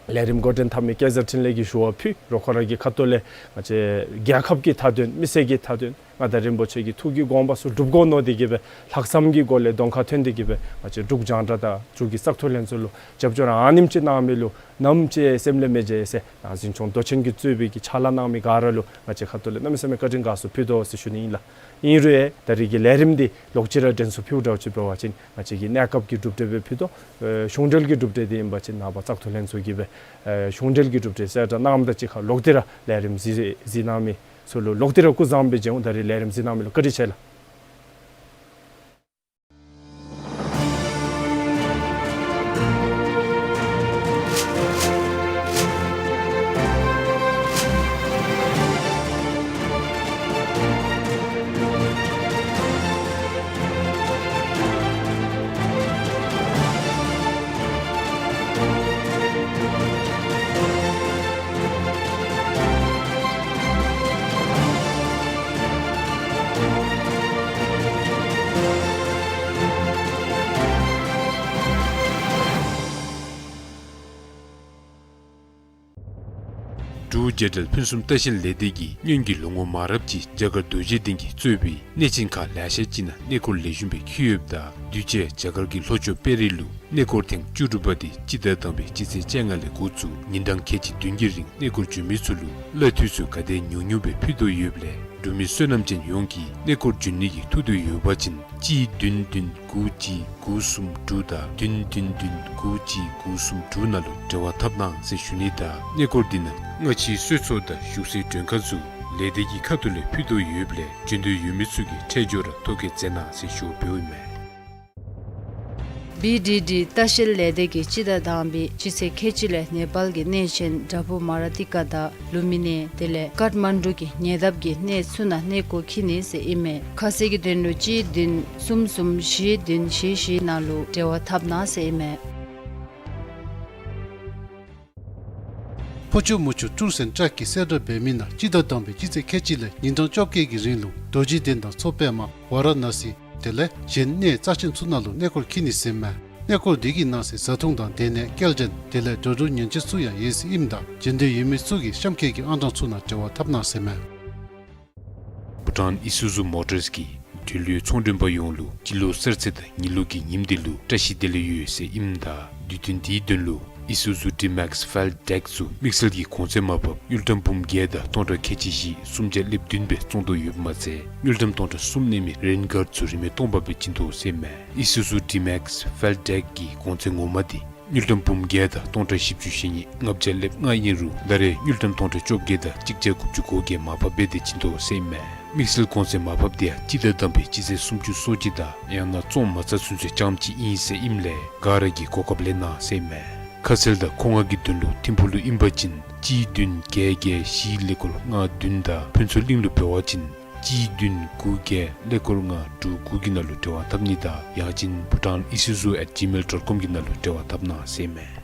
ལས་རིམ་འགོ་འདྲེན་འཐབ་མི་སྐལ་བཟང་འཕྲིན་ལས་ཀྱིས་ཞུ་བ་ཕུལ་རུང་ཁོ་ར་གི་ཁ་ཐུག་ལས་ང་བཅས་རྒྱལ་ཁབ་ཀྱི་མཐའ་དོན་མི་སེར་གྱི་མཐའ་དོན་མངའ་བདག་རིན་པོ་ཆེ་གི་ཐུགས་ཀྱི་དགོངས་པ་ཚུ་སྒྲུབ་དགོ་མནོ་སྟེ་གི་སྦེ་ལྷག་བསམ་གྱི་སྒོ་ལས་གདོང་ཁར་ཐོན་ཏེ་གི་སྦེ་ང་བཅས་འབྲུག་རྒྱང་བསྒྲགས་དང་འབྲུག་གི་བཙག་འཐུ་ལྷན་ཚོགས་ལུ་རྒྱབ་སྐྱོར་ཨ་ནེམ་ཅིག་གནང་མི་ལུ་ནམ་ཅིག་སེམས་ལས་མི་བརྗེད་ཟེར་ནཱ་གཟིམ་ཆུང་མདོ་ཆེན་གྱིས་གཙོས་པའི་གི་ཕྱག་ལཱ་གནང་མི་ག་ར་ལུ་ང་བཅས་ཁ་ཐུག་ལས་གནམ་མེད་ས་མེད་བཀའ་དྲིན་དགའ་ཚོར་ཕུལ་དོ་ཟེར་ཞུ་ནི་ཨིན་ལགས། ཨིན་རུང་ཡང་ད་རེས་ཀྱི་ལས་རིམ་འདི་ལོག་ཅི་ར་དྲན་གསོ་ཕུལཝ་འདྲཝ་ཅིག་འབད་བ་ཅིན་ང་བཅས་ཀྱིས་གནས་སྐབས་ཀྱི་གྲུབ་འབྲས་སྦེ་ཕུལ་དོ། ཨེ་གཞུང་འབྲེལ་གྱི་གྲུབ་འབྲས་འདི་ཨིན་པ་ཅིན་ནངས་པ་བཙག་འཐུ་ལྷན་ཚོགས་ཀྱིས་སྦེ་ཨེ་གཞུང་འབྲེལ་གྱི་གྲུབ་འབྲས་གསལ་བསྒྲགས་གནངམ་དང་གཅིག་ཁར་ལོག་སྟེ་ར་ལས་རིམ་གཟིགས་གཟིགས་གནང་མི་ཚུ་ལུ་ལོག་སྟེ་ར་སྐུ་གཟུགས་བཟང་པོ་སྦེ་མཇལ་འོང་། ད་རེས་ལས་རིམ་གཟིགས་གནང་མི་ལུ་བཀའ་དྲིན་ཆེ་ལགས། འབྲུག་རྒྱལ་ཕྲན་ཕུན་སུམ་ལྟ་བཤལ་ལས་སྡེ་གིས་སྔོན་གྱི་ལོ་ངོ་མང་རབས་ཀྱི་རྒྱ་གར་རྡོ་རྗེ་གདན་གྱིས་གཙོས་པའི་གནས་ཆེན་ཁག་ལེ་ཤ་ཅིག་ནང་གནས་སྐོར་ལེགས་ཤོམ་སྦེ་འཁྱིད་ཡོདཔ་ད་དུས་ཅི་རྒྱ་གར་གྱི་ལྷོ་ཕྱོགས་དཔལ་རི་ལུ་གནས་སྐོར་ཐེངས་བཅུ་དྲུག་པ་དེ་སྤྱི་ཟླ་དང་པའི་སྤྱི་ཚེས་བཅོ་ལྔ་ལས་འགོ་བཙུགས་ཉིན་གྲངས་ཁལ་གཅིག་བདུན་གྱི་རིང་གནས་སྐོར་འབྱོན་མི་ཚུ་ལུ་གླ་འཐུས་ཚུ་ག་དེ་ཉུང་ཉུང་སྦེ་ཕུལ་དོ་ཡོདཔ་ལས་འབྲུག་མི་བསོད་ནམས་ཅན་ཡོངས་ཀྱིས་གནས་སྐོར་འབྱོན་ནི་གི་ཐུགས་འདོད་ཡོད་པ་ཅིན་གཅིག་བདུན་བདུན་དགུ་གཅིག་དགུ་གསུམ་དྲུག་དང་བདུན་བདུན་བདུན་དགུ་གཅིག་དགུ་གསུམ་དྲུག་ནང་ལུ་འབྲེལ་བ་འཐབ་གནང་ཟེར་ཞུ་ནི་དང་གནས་སྐོར་འདི་ནང་སྔ་ཕྱིའི་གསོལ་ཚོགས་དང་བཞུགས་སའི་མགྲོན་ཁང་ཚུ་ལས་སྡེ་གི་ཁ་ཐུག་ལས་ཕུལ་དོ་ཡོདཔ་ལས་འབྱོན་འདོད་ཡོད་མི་ཚུ་གིས་འཕྲལ་མགྱོགས་ར་ཐོ་བཀོད་མཛད་གནང་ཟེར་ཞུ་བ་ཕུལཝ་ཨིན་མས། བི་ཌི་ཌི་ལྟ་བཤལ་ལས་སྡེ་གིས་སྤྱི་ཟླ་དང་པའི་སྤྱི་ཚེས་ཁལ་གཅིག་ལས་ནེ་པཱལ་གྱི་གནས་ཆེན་བྲག་ཕུག་མ་ར་ཏི་ཀ་དང་ལུམ་བི་ནི་དེ་ལས་ཀཏ་མན་ཌུ་གི་ཉེ་འདབས་ཀྱི་གནས་ཚུ་ནང་གནས་སྐོར་འཁྱིད་ནི་ཟེར་ཨིན་མས། ཁ་གསལ་གྱི་དོན་ལུ་གཅིག་བདུན་གསུམ་གསུམ་བཞི་བདུན་བཞི་བཞི་ནང་ལུ་འབྲེལ་བ་འཐབ་གནང་ཟེར་ཨིན་མས། ཕོ་ཆུ་མོ་ཆུ་སྤྲུལ་སེང་བཀྲ་གིས་གསལ་བསྒྲགས་འབད་མི་ནང་སྤྱི་ཟླ་དང་པའི་སྤྱི་ཚེས་ཁལ་གཅིག་ལས་ཉིན་གྲངས་བཅོ་བརྒྱད་ཀྱི་རིང་ལུ་རྡོ་རྗེ་གདན་དང་མཚོ་པདྨ་ཝཱ་ར་ཎ་སི་དེ་ལས་གཞན་གནས་རྩ་ཆེན་ཚུ་ནང་ལུ་གནས་སྐོར་འཁྱིད་ནི་ཟེར་མས། གནས་སྐོར་འདི་གི་ནང་གསེས་བཟའ་འཐུང་དང་སྡོད་གནས་སྐྱེལ་འདྲེན་དེ་ལས་འགྲོ་འགྲུལ་ཉེས་ཆད་ཚུ་ཡང་ཡོད་ཟེར་ཨིནམ་ད་འབྱོན་འདོད་ཡོད་མི་ཚུ་གིས་གཤམ་འཁོད་ཀྱི་ཨང་གྲངས་ཚུ་ནང་འབྲེལ་བ་འཐབ་གནང་ཟེར་མས། ཊཱན་ཨི་སུ་ཛུ་མོ་ཊརས་ཀྱིས་འབྲེལ་ཡོད་ཚོང་མགྲོན་པ་ཡོངས་ལུ་སྤྱི་ལོ་གསར་ཚེས་དང་ཉི་ལོ་གི་ཉིནམ་དེ་ལུ་བཀྲ་ཤིས་བདེ་ལེགས་ཡོད་ཟེར་ཨིནམ་ད་དུས་སྟོན་དེའི་དོན་ལུ་ཨི་སུ་ཛུ་ཌི་མེགསི་ཕེལ་ཌེཀ་ཚུ་དམིགས་བསལ་གྱི་གོང་ཚད་མར་ཕབ་དངུལ་ཀྲམ་འབུམ་བརྒྱད་དང་སྟོང་ཕྲག་ཁལ་གཅིག་བཞི་སུམ་བརྒྱ་ལེབ་བདུན་སྦེ་བཙོང་དོ་ཡོདཔ་མ་ཚད་དངུལ་ཀྲམ་སྟོང་ཕྲག་གསུམ་གནས་མི་རེན་གཱརཌ་ཚུ་རིན་མེད་སྟོང་པ་སྦེ་བྱིན་དོ་ཟེར་ཨིན་མས། ཨི་སུ་ཛུ་ཌི་མེགསི་ཕེལ་ཌེཀ་གི་གོང་ཚད་ངོ་མ་དེ་དངུལ་ཀྲམ་འབུམ་བརྒྱད་དང་སྟོང་ཕྲག་བཞི་བཅུ་ཞེ་གཉིས་ལྔ་བརྒྱ་ལེབ་ལྔ་ཨིན་རུང་ད་རེས་དངུལ་ཀྲམ་སྟོང་ཕྲག་བཅོ་བརྒྱད་དང་གཅིག་བརྒྱ་དགུ་བཅུ་གོ་བརྒྱད་མར་ཕབ་འབད་དེ་བྱིན་དོ་ཟེར་ཨིན་མས། དམིགས་བསལ་གོང་ཚད་མར་ཕབ་དེ་ཡང་སྤྱི་ཟླ་དང་པའི་སྤྱི་ཚེས་སུམ་ཅུ་སོ་གཅིག་དང་ཡང་ན་བཙོང་མ་ཚར་ཚུན་ཚོད་རྐྱངམ་གཅིག་ཨིན་ཟེར་ཨིནམ་ལས་ག་ར་གིས་གོ་སྐབས་ལེན་གནང་ཟེར་ཨིན་མས། ཁ་གསལ་དང་མཁོ་མངགས་ཀྱི་དོན་ལུ་ཐིམ་ཕུག་ལུ་ཨིན་པ་ཅིན་གཅིག་བདུན་བརྒྱད་བརྒྱད་བཞི་ཀླད་ཀོར་ལྔ་བདུན་དང་ཕུན་ཚོགས་གླིང་ལུ་འབད་བ་ཅིན་གཅིག་བདུན་དགུ་བརྒྱད་ཀླད་ཀོར་ལྔ་དྲུག་དགུ་གི་ནང་ལུ་འབྲེལ་བ་འཐབ་ནི་དང་ཡང་ཅིན་Bhutan Isuzu at gmail dot com གི་ནང་ལུ་འབྲེལ་བ་འཐབ་གནང་ཟེར་ཨིན་མས།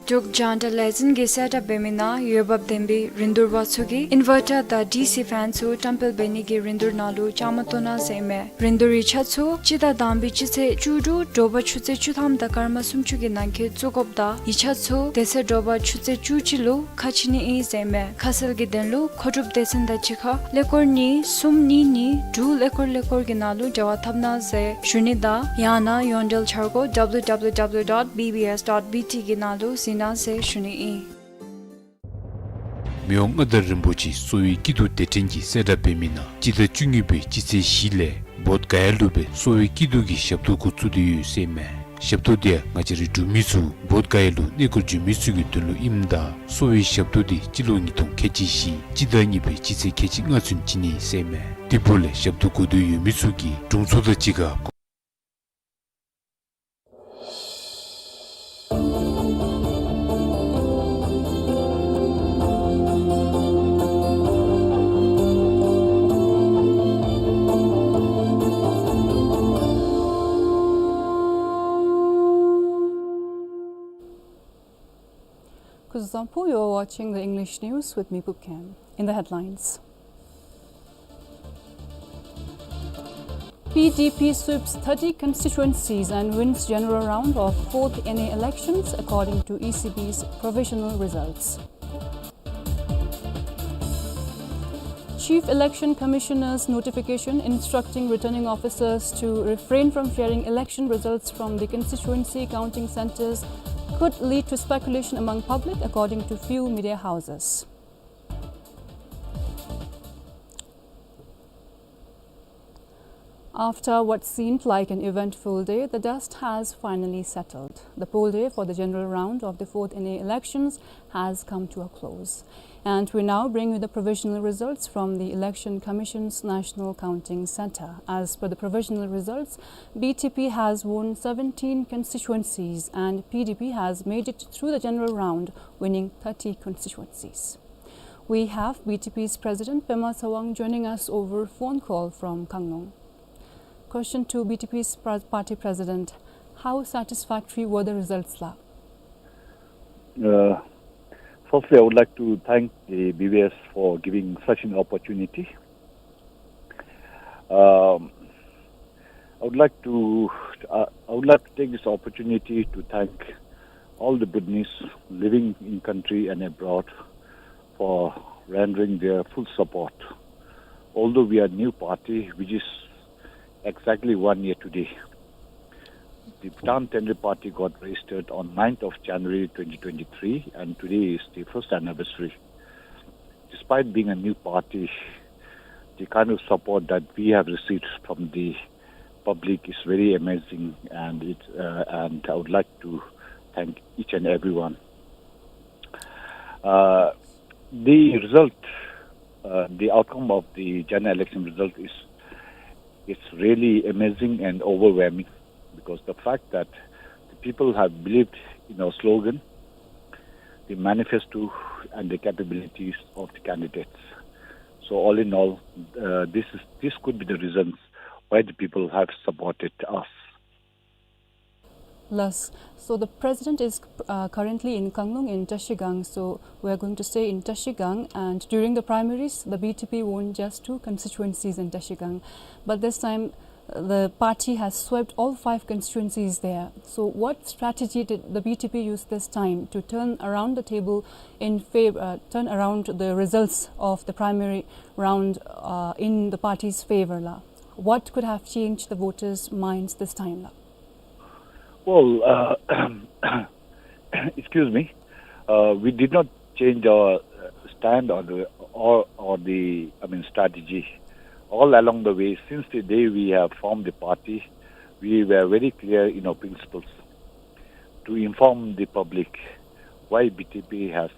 འབྲུག་རྒྱང་བསྒྲགས་ལས་འཛིན་གྱིས་གསལ་བསྒྲགས་འབད་མི་ནང་འོས་འབབ་ལྡན་པའི་རིན་བསྡུར་པ་ཚུ་གིས་ཨིན་ཝར་ཊར་དང་ཌི་སི་ཕེན་ཚུ་བཀྲམ་སྤེལ་འབད་ནི་གི་རིན་བསྡུར་ནང་ལུ་བཅའ་མར་གཏོགས་གནང་ཟེར་ཨིན་མས། རིན་བསྡུར་ཡིག་ཆ་ཚུ་སྤྱི་ཟླ་དང་པའི་སྤྱི་ཚེས་བཅུ་དྲུག་དྲོ་པ་ཆུ་ཚོད་བཅུ་ཐམ་དང་སྐར་མ་སུམ་ཅུ་གི་ནང་འཁོད་བཙུགས་དགོཔ་དང་ཡིག་ཆ་ཚུ་དེ་ཚེ་དྲོ་པ་ཆུ་ཚོད་བཅུ་གཅིག་ལུ་ཁ་ཕྱེ་ནི་ཨིན་ཟེར་ཨིན་མས། ཁ་གསལ་གྱི་དོན་ལུ་མཁོ་སྒྲུབ་སྡེ་ཚན་དང་གཅིག་ཁར་ཀླད་ཀོར་གཉིས་གསུམ་གཉིས་གཉིས་དྲུག་ཀླད་ཀོར་ཀླད་ཀོར་གྱི་ནང་ལུ་འབྲེལ་བ་འཐབ་གནང་ཟེར་ཞུ་ནི་དང་ཡང་ན་ཡོངས་འབྲེལ་འཆར་སྒོ་W W W dot B B S dot B T གི་ནང་ལུ་གཟིགས་གནང་ཟེར་ཞུ་ནི་ཨིན། མི་དབང་མངའ་བདག་རིན་པོ་ཆེ་གསོ་བའི་སྐྱིད་སྡུག་སྡེ་ཕྲན་གྱིས་གསལ་བསྒྲགས་འབད་མི་ནང་སྤྱི་ཟླ་བཅུ་གཉིས་པའི་སྤྱི་ཚེས་བཞི་ལས་བོདྷ་ག་ཡ་ལུ་སྦེ་གསོ་བའི་སྐྱིད་སྡུག་གི་ཞབས་ཏོག་འགོ་བཙུགས་ཏེ་ཡོད་ཟེར་ཨིན་མས། ཞབས་ཏོག་དེ་ཡང་ང་བཅས་རའི་འབྲུག་མི་ཚུ་བོདྷ་ག་ཡ་ལུ་གནས་སྐོར་འགྱོ་མི་ཚུ་གི་དོན་ལུ་ཨིནམ་ད་གསོ་བའི་ཞབས་ཏོག་དེ་སྤྱི་ལོ་ཉིས་སྟོང་ཁལ་གཅིག་བཞི་སྤྱི་ཟླ་གཉིས་པའི་སྤྱི་ཚེས་ཁལ་གཅིག་ལྔ་ཚུན་བྱིན་ནི་ཟེར་ཨིན་མས། དེ་འབདཝ་ལས་ཞབས་ཏོག་དགོ་འདོད་ཡོད་མི་ཚུ་གིས་དྲུང་འཚོ་དང་གཅིག་ཁར། Kuzuzangpo, you are watching the English news with me, Pupkem. In the headlines. P D P sweeps thirty constituencies and wins general round of fourth N A elections, according to E C B's provisional results. Chief Election Commissioner's notification instructing returning officers to refrain from sharing election results from the constituency counting centres could lead to speculation among public, according to few media houses. After what seemed like an eventful day, the dust has finally settled. The poll day for the general round of the fourth N A elections has come to a close. And we now bring you the provisional results from the Election Commission's National Counting Centre. As per the provisional results, B T P has won seventeen constituencies and P D P has made it through the general round, winning thirty constituencies. We have B T P's President Pema Tsawang joining us over phone call from Kangnoung. Question to B T P's pra-, party president: How satisfactory were the results, la? Uh, firstly, I would like to thank the B B S for giving such an opportunity. Um, I would like to, uh, I would like to take this opportunity to thank all the Bhutanese living in country and abroad for rendering their full support. Although we are a new party, which is exactly one year today, the Bhutan Tenri Party got registered on ninth of January twenty twenty-three, and today is the first anniversary. Despite being a new party, the kind of support that we have received from the public is very amazing, and it, uh, and I would like to thank each and everyone. Uh, the result, uh, the outcome of the general election result is, it's really amazing and overwhelming, because the fact that the people have believed in our slogan, the manifesto, and the capabilities of the candidates. So all in all, uh, this is, this could be the reasons why the people have supported us. Yes. So the president is, uh, currently in Kangnoung in Trashigang. So we are going to stay in Trashigang. And during the primaries, the B T P won just two constituencies in Trashigang. But this time, The party has swept all five constituencies there. So what strategy did the B T P use this time to turn around the table in favor, uh, turn around the results of the primary round, uh, in the party's favor la? What could have changed the voters' minds this time la? Well, uh, excuse me, uh, we did not change our, uh, stand or the, or, or the, I mean, strategy. All along the way, since the day we have formed the party, we were very clear in our principles to inform the public why B T P has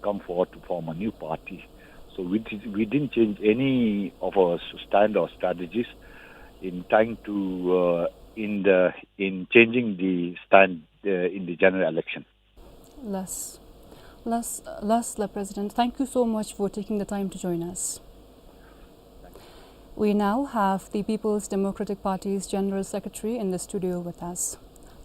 come forward to form a new party. So we did, we didn't change any of our s-, stand or strategies in trying to, uh, in the, in changing the stand, uh, in the general election. Last, last, last, la President, thank you so much for taking the time to join us. We now have the People's Democratic Party's General Secretary in the studio with us.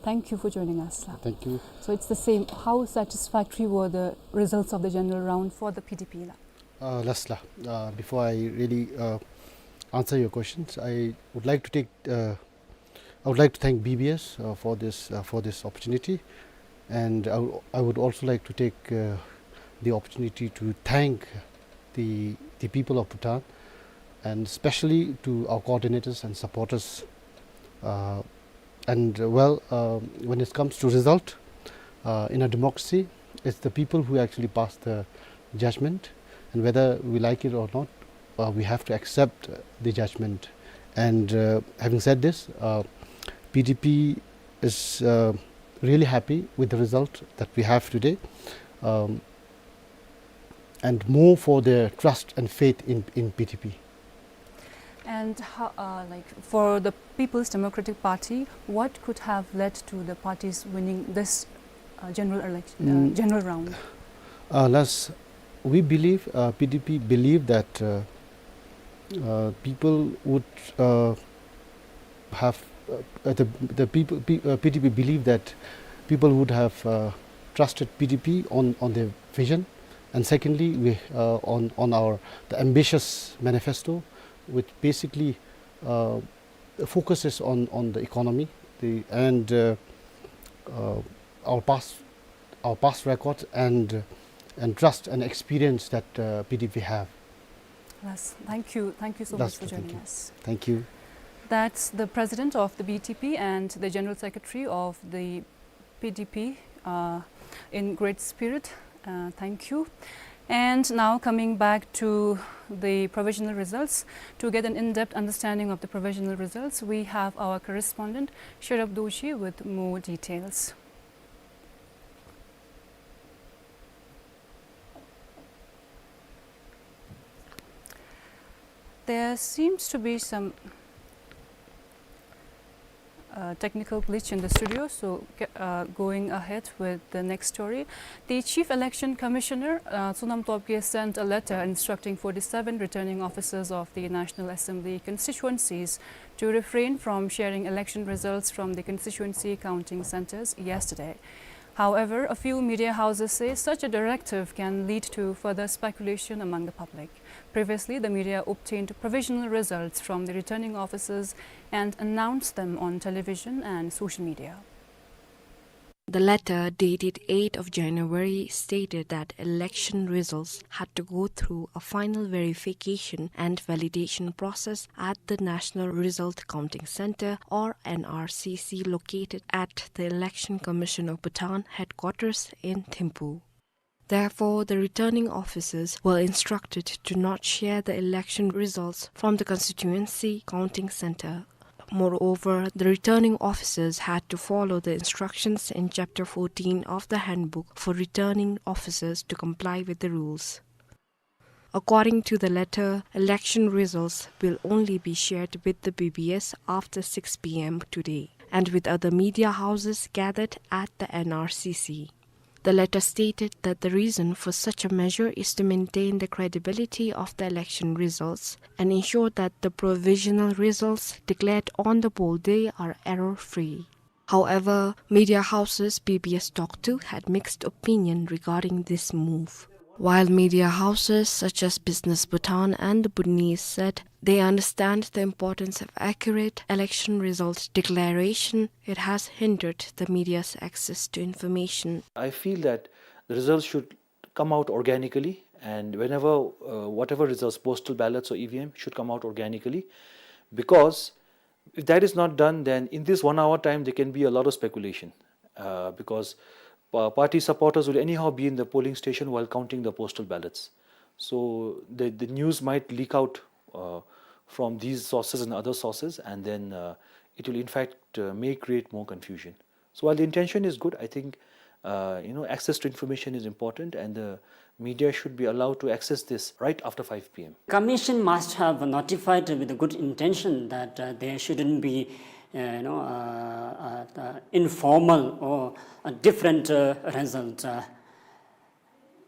Thank you for joining us, la. Thank you. So it's the same. How satisfactory were the results of the general round for the P D P, la? Uh, last, la. Uh, before I really, uh, answer your questions, I would like to take, uh, I would like to thank B B S, uh, for this, uh, for this opportunity, and I wou-, I would also like to take, uh, the opportunity to thank the, the people of Bhutan, and especially to our coordinators and supporters. Uh, and, uh, well, uh, when it comes to result, uh, in a democracy, it's the people who actually pass the judgment, and whether we like it or not, uh, we have to accept, uh, the judgment. And, uh, having said this, uh, P D P is, uh, really happy with the result that we have today, um, and more for their trust and faith in, in P D P. And ho-, uh, like, for the People's Democratic Party, what could have led to the party's winning this, uh, general election, uh, Mm. general round? Uh, last, we believe, uh, P D P believe that, uh, uh, people would, uh, have, uh, uh, the, the people, pe-, uh, P D P believe that people would have, uh, trusted P D P on, on their vision, and secondly, we, uh, on, on our, the ambitious manifesto, which basically, uh, focuses on, on the economy, the, and, uh, uh, our past, our past record and, and trust and experience that, uh, P D P have. Yes, thank you. Thank you so much That's for joining us. Thank you. That's the president of the B T P and the general secretary of the P D P, uh, in great spirit. Uh, thank you. And now coming back to the provisional results, to get an in-depth understanding of the provisional results, we have our correspondent Sherab Doshi with more details. There seems to be some, uh, technical glitch in the studio, so, ge-, uh, going ahead with the next story. The Chief Election Commissioner, uh, Sonam Tokbi, sent a letter instructing forty-seven returning officers of the National Assembly constituencies to refrain from sharing election results from the constituency counting centers yesterday. However, a few media houses say such a directive can lead to further speculation among the public. Previously, the media obtained provisional results from the returning officers and announced them on television and social media. The letter, dated eighth of January, stated that election results had to go through a final verification and validation process at the National Result Counting Centre, or N R C C, located at the Election Commission of Bhutan headquarters in Thimphu. Therefore, the returning officers were instructed to not share the election results from the constituency counting centre. Moreover, the returning officers had to follow the instructions in Chapter fourteen of the handbook for returning officers to comply with the rules. According to the letter, election results will only be shared with the B B S after six P M today and with other media houses gathered at the N R C C. The letter stated that the reason for such a measure is to maintain the credibility of the election results and ensure that the provisional results declared on the poll day are error-free. However, media houses B B S talked to had mixed opinion regarding this move. While media houses such as Business Bhutan and the Bhutanese said they understand the importance of accurate election result declaration, it has hindered the media's access to information. I feel that the results should come out organically, and whenever, uh, whatever results, postal ballots or E V M, should come out organically, because if that is not done, then in this one hour time, there can be a lot of speculation, uh, because pa-, party supporters will anyhow be in the polling station while counting the postal ballots. So the, the news might leak out, uh, from these sources and other sources, and then, uh, it will in fact, uh, may create more confusion. So while the intention is good, I think, uh, you know, access to information is important, and the media should be allowed to access this right after five P M. Commission must have notified with a good intention that, uh, there shouldn't be, uh, you know, uh, uh, uh, informal or a different, uh, result. Uh,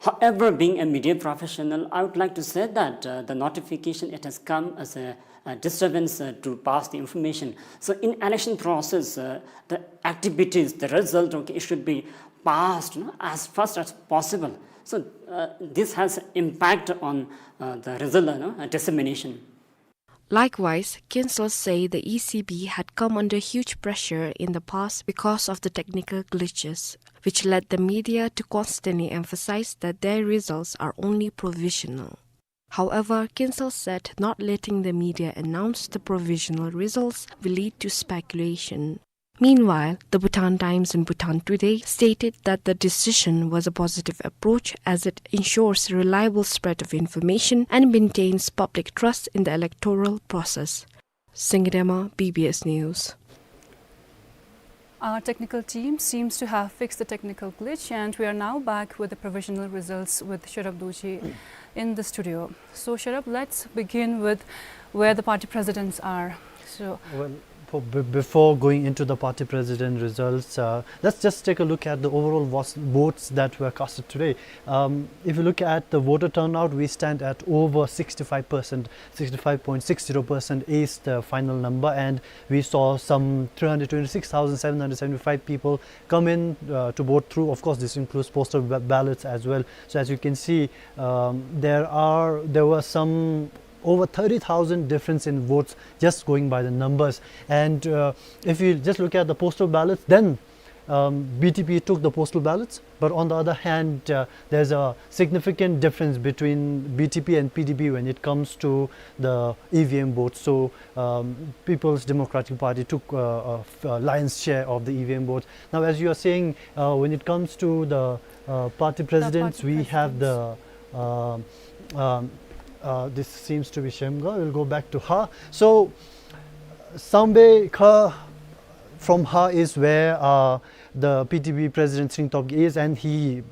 however, being a media professional, I would like to say that, uh, the notification, it has come as a, a disturbance, uh, to pass the information. So in election process, uh, the activities, the result, okay, it should be passed, you know, as fast as possible. So, uh, this has impact on, uh, the result, you know, uh, dissemination. Likewise, Kinsella said the E C B had come under huge pressure in the past because of the technical glitches, which led the media to constantly emphasize that their results are only provisional. However, Kinsella said not letting the media announce the provisional results will lead to speculation. Meanwhile, the Bhutan Times and Bhutan Today stated that the decision was a positive approach as it ensures reliable spread of information and maintains public trust in the electoral process. Singdema, B B S News. Our technical team seems to have fixed the technical glitch, and we are now back with the provisional results with Sherab Dorji in the studio. So, Sherab, let's begin with where the party presidents are. So, well, for, b-, before going into the party president results, uh, let's just take a look at the overall vos-, votes that were casted today. Um, if you look at the voter turnout, we stand at over sixty-five percent, sixty-five point six zero percent is the final number, and we saw some three hundred twenty-six thousand seven hundred seventy-five people come in, uh, to vote through. Of course, this includes postal ba-, ballots as well. So as you can see, um, there are, there were some over thirty thousand difference in votes just going by the numbers. And, uh, if you just look at the postal ballots, then, um, B T P took the postal ballots. But on the other hand, uh, there's a significant difference between B T P and P D P when it comes to the E V M votes. So, um, People's Democratic Party took, uh, a f-, a lion's share of the E V M votes. Now, as you are saying, uh, when it comes to the, uh, party presidents, we have the, uh, um, uh, this seems to be Shemga. We'll go back to her. So, Sangbe Kha from her is where, uh, the P D P president Tshering Tobgay is, and he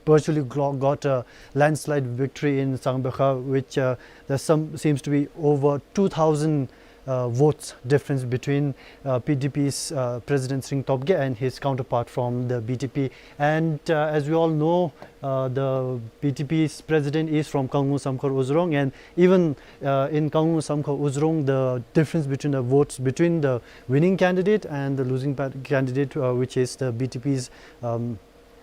virtually glo-, got a landslide victory in Sangbe Kha, which, uh, there's some, seems to be over two thousand, uh, votes difference between, uh, P D P's, uh, president Tshering Tobgay and his counterpart from the B T P. And, uh, as we all know, uh, the B T P's president is from Kangu Samkhor Uzrong, and even, uh, in Kangu Samkhor Uzrong, the difference between the votes between the winning candidate and the losing pa-, candidate, uh, which is the B T P's, um,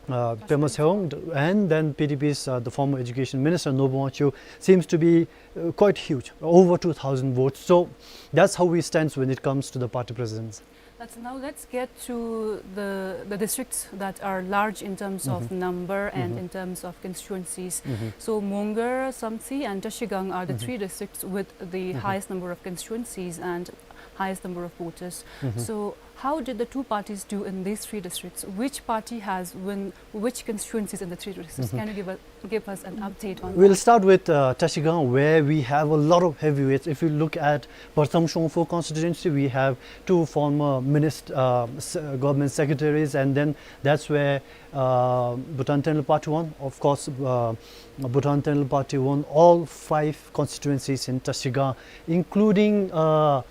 uh, Pema Tshewang, and then P D P's, uh, the former education minister, Norbert Wangchuk, seems to be, uh, quite huge, over two thousand votes. So that's how we stand when it comes to the party presidents. That's, now let's get to the, the districts that are large in terms of number and in terms of constituencies. So Mongar, Samtse, and Trashigang are the three districts with the highest number of constituencies and highest number of voters. So how did the two parties do in these three districts? Which party has won which constituencies in the three districts? Can you give us, give us an update on that? We'll start with, uh, Trashigang, where we have a lot of heavyweights. If you look at Pratham Shongpho constituency, we have two former minist-, uh, s-, uh, government secretaries, and then that's where, uh, Bhutan Tenlop Party won. Of course, uh, Bhutan Tenlop Party won all five constituencies in Trashigang, including, uh,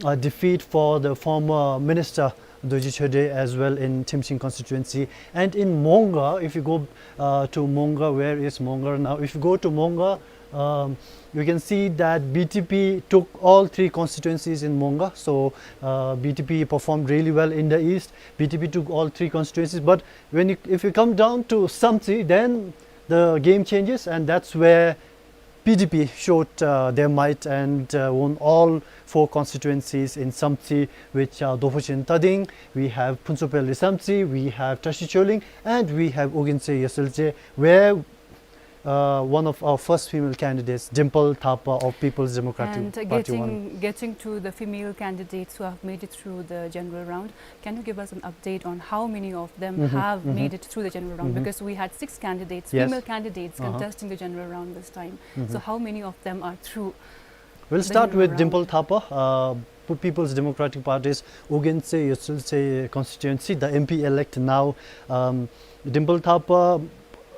a defeat for the former minister Dorji Chode as well in Thimshing constituency. And in Mongar, if you go, uh, to Mongar, where is Mongar now? If you go to Mongar, um, you can see that B T P took all three constituencies in Mongar. So, uh, B T P performed really well in the east. B T P took all three constituencies. But when you, if you come down to Samtse, then The game changes, and that's where P D P showed, uh, their might and, uh, won all four constituencies in Samtse, which are Dophuchin Tading, we have Phuntsupel Risamtse, we have Tashi Choling, and we have Ogin Tse Yesweltse, where, uh, one of our first female candidates, Dimple Thapa of People's Democratic And, uh, Party, won. getting, getting to the female candidates who have made it through the general round, can you give us an update on how many of them Mm-hmm, have mm-hmm. made it through the general round? Mm-hmm. Because we had six candidates, Yes. female candidates Uh-huh. contesting the general round this time. Mm-hmm. So how many of them are through We'll the start general with round? Dimple Thapa, uh, P-, People's Democratic Party's Ogin Tse Yesweltse constituency, the M P elect now. Um, Dimple Thapa,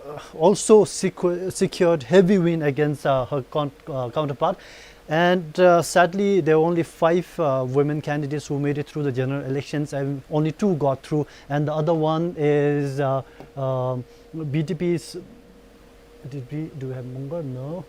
uh, also secu-, secured heavy win against, uh, her con-, uh, counterpart. And, uh, sadly, there were only five, uh, women candidates who made it through the general elections, and only two got through. And the other one is, uh, um, B T P's, did we, do we have Mongar? No.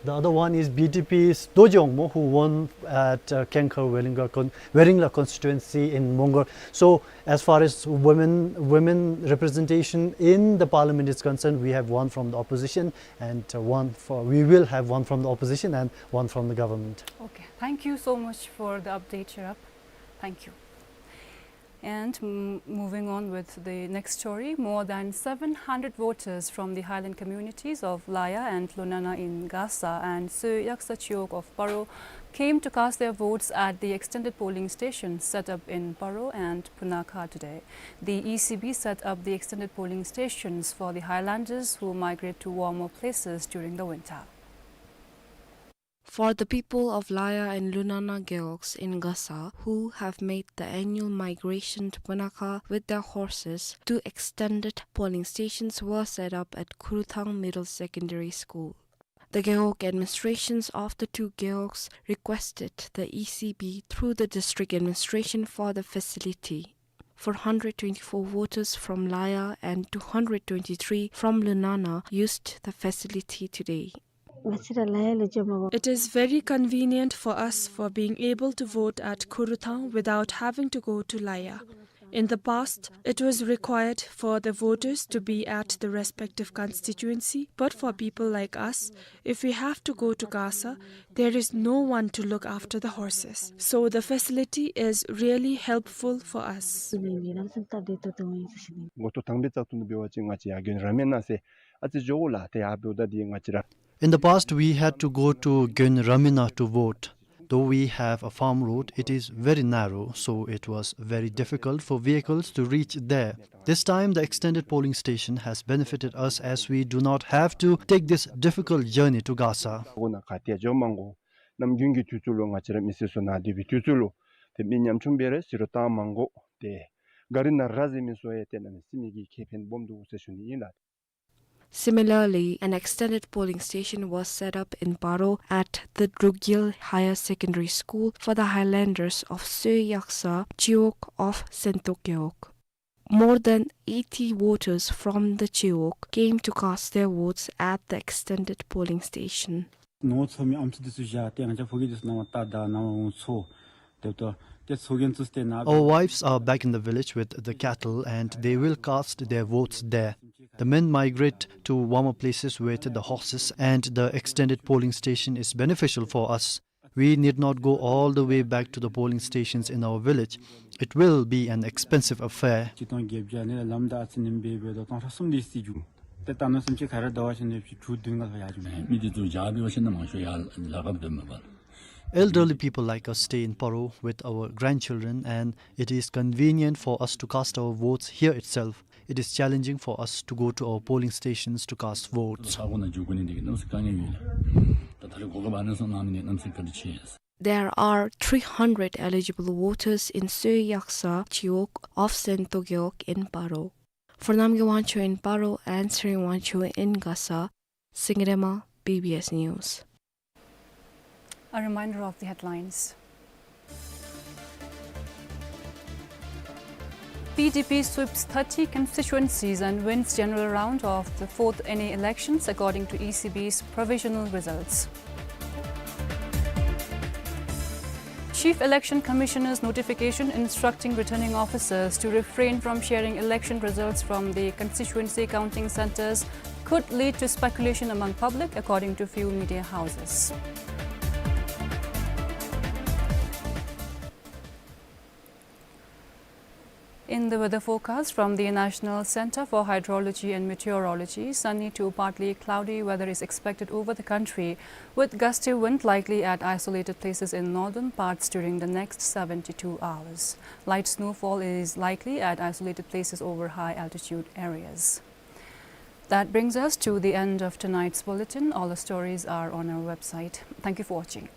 The other one is B T P's Do Jong Mo, who won at, uh, Kengkhar Waringla con-, Waringla constituency in Mongar. So, as far as women, women representation in the parliament is concerned, we have one from the opposition and, uh, one for, we will have one from the opposition and one from the government. Okay. Thank you so much for the update, Sherab. Thank you. And, mm, moving on with the next story, more than seven hundred voters from the highland communities of Laya and Lunana in Gasa and Soe Yaksa Chiwog of Paro came to cast their votes at the extended polling station set up in Paro and Punakha today. The E C B set up the extended polling stations for the highlanders who migrate to warmer places during the winter. For the people of Laya and Lunana Gewogs in Gasa who have made the annual migration to Punakha with their horses, two extended polling stations were set up at Khuruthang Middle Secondary School. The Gewog administrations of the two Gewogs requested the E C B through the district administration for the facility. Four hundred twenty-four voters from Laya and two hundred twenty-three from Lunana used the facility today. It is very convenient for us for being able to vote at Khuruthang without having to go to Laya. In the past, it was required for the voters to be at the respective constituency, but for people like us, if we have to go to Gasa, there is no one to look after the horses. So the facility is really helpful for us. འགོ་ཐོག་དང་པའི་བཙག་འཐུ་ནང་འབད་བ་ཅིན་ང་བཅས་ཡར་དགོན་ར་མི་ན་ཟེར་ཨ་ཙི་འགྱོ་དགོ་ལགས། ཏེ་ཡར་འབདཝ་ད་འདི་ང་བཅས་ར། In the past, we had to go to Gön Ramina to vote. Though we have a farm road, it is very narrow, so it was very difficult for vehicles to reach there. This time, the extended polling station has benefited us as we do not have to take this difficult journey to Gasa. ཨ་ཁུ་ནཱ་ག་ཏེ་འགྱོ་མ་དགོ། ནམ་རྒྱུན་གྱི་དུས་ཚོད་ལུ་ང་བཅས་ར་མི་སེར་ཚུ་ནཱ་སྡོད་པའི་དུས་ཚོད་ལུ་ཏེ་མི་ཉམ་ཆུང་སྦེ་ར་ཟུར་བཏང་མ་དགོ། ཏེ་གཱ་རི་ནང་ར་བཟི་མི་ཚུ་ཡང་ཏེ་གནམ་མེད་ས་མེད་ཀྱི་ཁེ་ཕན་སྦོམ་འདུག་ཟེར་ཞུ་ནི་ཨིན་ལགས། Similarly, an extended polling station was set up in Paro at the Drukgyal Higher Secondary School for the highlanders of Soe Yaksa Chiwog of Sento Gewog. More than eighty voters from the Chiwog came to cast their votes at the extended polling station. ནོར་འཚོ་མི་ཨམ་སྲུ་འདི་ཚུ་བཞག་སྟེ་ང་བཅས་ཕོ་སྐྱེས་འདི་ཚུ་ནང་ལྟ་ད་ནང་འོང་ཚོ། དེ་ལྟོ་ཏེ་ཚོ་རྒན་ཚུ་སྟེ་ན། Our wives are back in the village with the cattle and they will cast their votes there. The men migrate to warmer places with the horses and the extended polling station is beneficial for us. We need not go all the way back to the polling stations in our village. It will be an expensive affair. ཅིག་སྟོང་བརྒྱད་བརྒྱ་ནི་ལམ་བདའ་ཨ་ཙི་ནེམ་སྦེ་འབད་དོ་སྟོང་ཕྲག་གསུམ་དེ་ཅིག་འགྱོ། ཏེ་ད་ནོར་སེམས་ཅན་ག་ར་བདའ་བ་ཅིན་ནི་ཅིག་དྲུག་བདུན་ལྔ་ལྷག་ཡར་འགྱོ་མས། མི་འདི་ཚུ་བཞག་སྦེ་འབད་བ་ཅིན་ན་མང་ཤོས་ཡར་ལ་ཁར་སྡོད་མས་པ། Elderly people like us stay in Paro with our grandchildren, and it is convenient for us to cast our votes here itself. It is challenging for us to go to our polling stations to cast votes. ས་གོ་ནང་འགྱོ་དགོ་ནི་འདི་གིས་གནམ་ས་དཀའ་ངལ་ཡོད་ལགས། ད་ད་རེས་གོ་སྐབས་ཨ་ནི་ཚུ་གནང་ནི་གནམ་ས་བཀའ་དྲིན་ཆེ། There are three hundred eligible voters in Soe Yaksa Chiwog of Sento Gewog in Paro. For Namgay Wangchuk in Paro and Tshering Wangchuk in Gasa, Singye Rema, B B S News. A reminder of the headlines. P D P sweeps thirty constituencies and wins general round of the fourth N A elections, according to E C B's provisional results. Chief Election Commissioner's notification instructing returning officers to refrain from sharing election results from the constituency counting centres could lead to speculation among public, according to few media houses. In the weather forecast from the National Centre for Hydrology and Meteorology, sunny to partly cloudy weather is expected over the country, with gusty wind likely at isolated places in northern parts during the next seventy-two hours. Light snowfall is likely at isolated places over high altitude areas. That brings us to the end of tonight's bulletin. All the stories are on our website. Thank you for watching.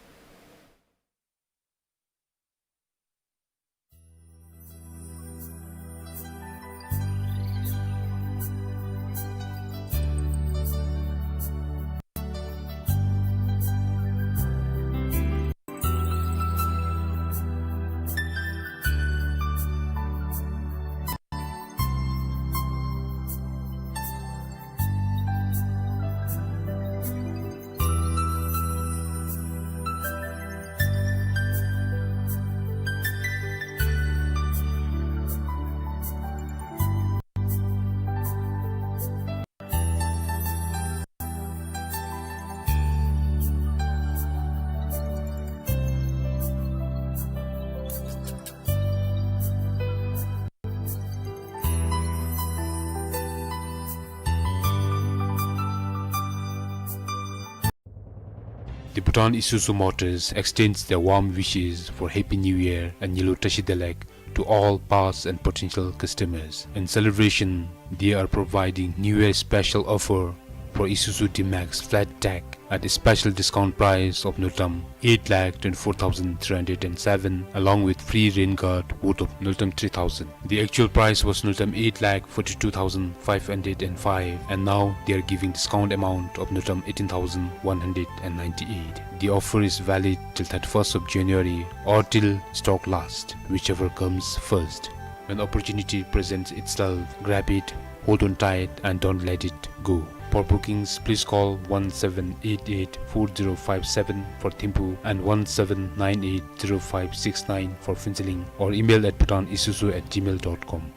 The Bhutan Isuzu Motors extends their warm wishes for Happy New Year and Nyilo Tashi Delek to all past and potential customers. In celebration, they are providing New Year special offer for Isuzu D-Max Flat Tech at a special discount price of Ngultrum eight lakh twenty-four thousand three hundred and seven, along with free rain guard worth of Ngultrum three thousand. The actual price was Ngultrum eight lakh forty-two thousand five hundred and five, and now they are giving discount amount of Ngultrum eighteen thousand one hundred and ninety-eight. The offer is valid till thirty-first of January or till stock last, whichever comes first. When opportunity presents itself, grab it, hold on tight, and don't let it go. For bookings, please call one seven eight eight four zero five seven for Thimphu and one seven nine eight zero five six nine for Phuentsholing, or email at bhutanisuzu at gmail dot com.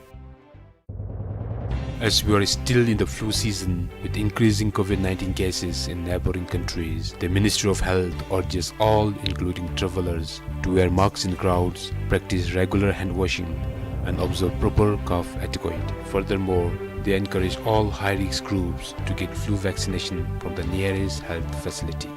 As we are still in the flu season, with increasing COVID nineteen cases in neighboring countries, the Ministry of Health urges all, including travelers, to wear masks in crowds, practice regular hand washing, and observe proper cough etiquette. Furthermore, they encourage all high-risk groups to get flu vaccination from the nearest health facility.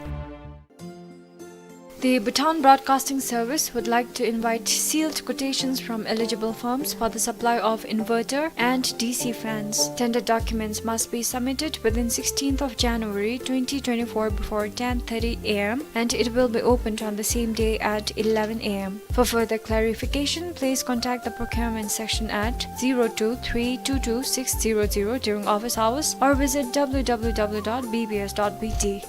The Bhutan Broadcasting Service would like to invite sealed quotations from eligible firms for the supply of inverter and D C fans. Tender documents must be submitted within sixteenth of January twenty twenty-four before ten thirty A M, and it will be opened on the same day at eleven A M. For further clarification, please contact the procurement section at zero two three two two six zero zero during office hours or visit W W W dot B B S dot B T.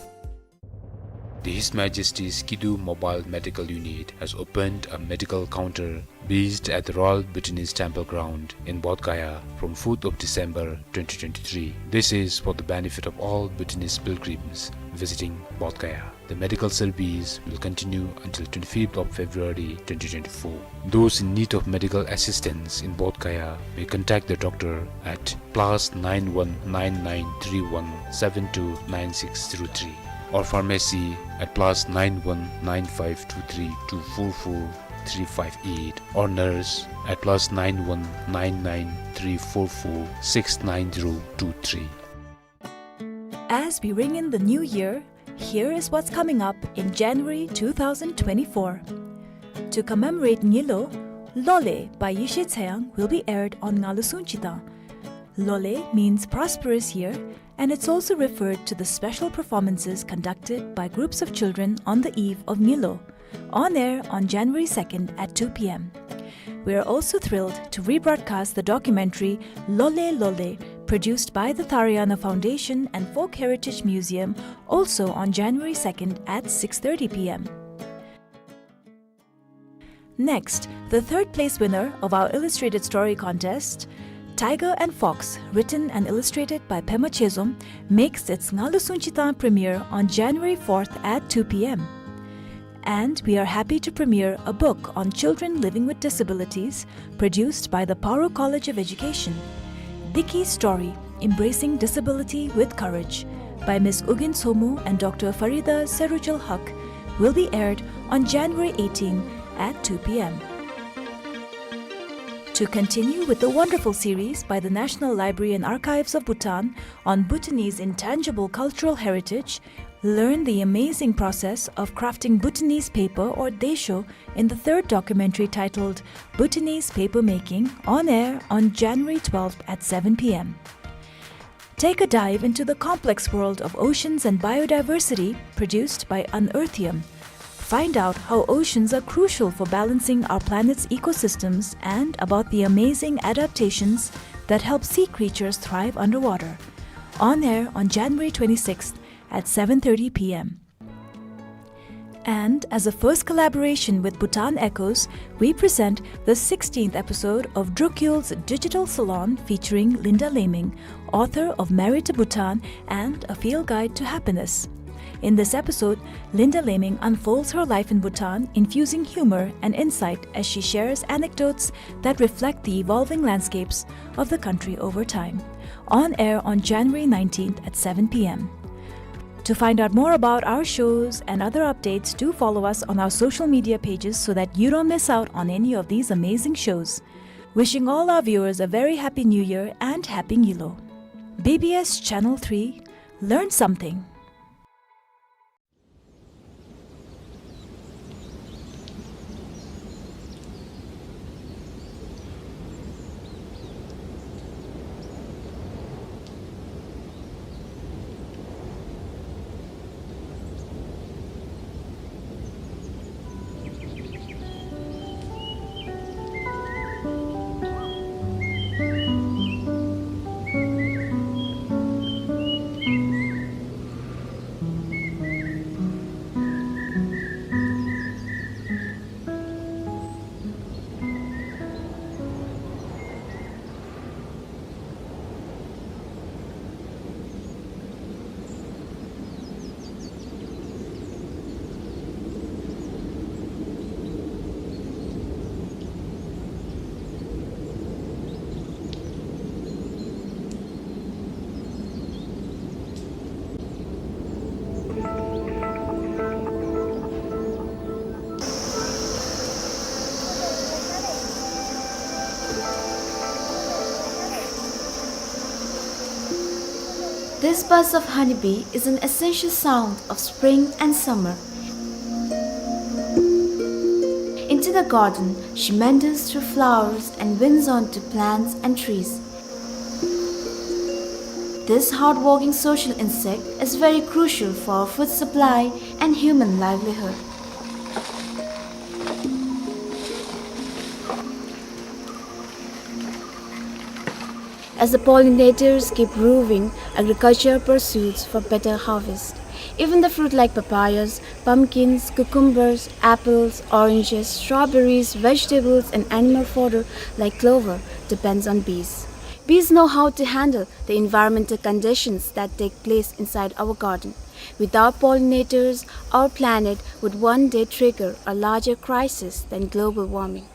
The His Majesty's Kidu Mobile Medical Unit has opened a medical counter based at the Royal Bhutanese Temple Ground in Bodh Gaya from fourth of December twenty twenty-three. This is for the benefit of all Bhutanese pilgrims visiting Bodh Gaya. The medical service will continue until twenty-fifth of February twenty twenty-four. Those in need of medical assistance in Bodh Gaya may contact the doctor at plus nine one nine nine three one seven two nine six zero three, or pharmacy at plus nine one nine five two three two four four three five eight, or nurse at plus nine one nine nine three four four six nine zero two three. As we ring in the new year, here is what's coming up in January two thousand twenty-four. To commemorate Nyilo, Lole by Yeshe Tshenyang will be aired on Ngalu Sung Chitang. Lole means prosperous year, and it's also referred to the special performances conducted by groups of children on the eve of Nyilo, on air on January second at two P M. We are also thrilled to rebroadcast the documentary Lole Lole, produced by the Tharayana Foundation and Folk Heritage Museum, also on January second at six thirty P M. Next, the third place winner of our illustrated story contest, Tiger and Fox, written and illustrated by Pema Chezom, makes its Ngalu Sung Chitang premiere on January fourth at two P M. And we are happy to premiere a book on children living with disabilities, produced by the Paro College of Education. Diki Story, Embracing Disability with Courage, by Miss Ugyen Somo and Doctor Farida Serujul Haq, will be aired on January eighteen at two p.m. To continue with the wonderful series by the National Library and Archives of Bhutan on Bhutanese intangible cultural heritage, learn the amazing process of crafting Bhutanese paper or daesho in the third documentary titled Bhutanese Paper Making, on air on January twelfth at seven p.m. Take a dive into the complex world of oceans and biodiversity, produced by Unearthium. Find out how oceans are crucial for balancing our planet's ecosystems and about the amazing adaptations that help sea creatures thrive underwater. On air on January twenty-sixth at seven thirty p.m. And as a first collaboration with Bhutan Echoes, we present the sixteenth episode of Drukyul's Digital Salon, featuring Linda Laming, author of Married to Bhutan and A Field Guide to Happiness. In this episode, Linda Laming unfolds her life in Bhutan, infusing humor and insight as she shares anecdotes that reflect the evolving landscapes of the country over time. On air on January nineteenth at seven p.m. To find out more about our shows and other updates, do follow us on our social media pages so that you don't miss out on any of these amazing shows. Wishing all our viewers a very happy New Year and Happy Nyilo. B B S Channel three, learn something. This buzz of honeybee is an essential sound of spring and summer. Into the garden, she meanders through flowers and winds onto plants and trees. This hardworking social insect is very crucial for our food supply and human livelihood. As the pollinators keep roving, agriculture pursues for better harvest. Even the fruit like papayas, pumpkins, cucumbers, apples, oranges, strawberries, vegetables, and animal fodder like clover depends on bees. Bees know how to handle the environmental conditions that take place inside our garden. Without pollinators, our planet would one day trigger a larger crisis than global warming.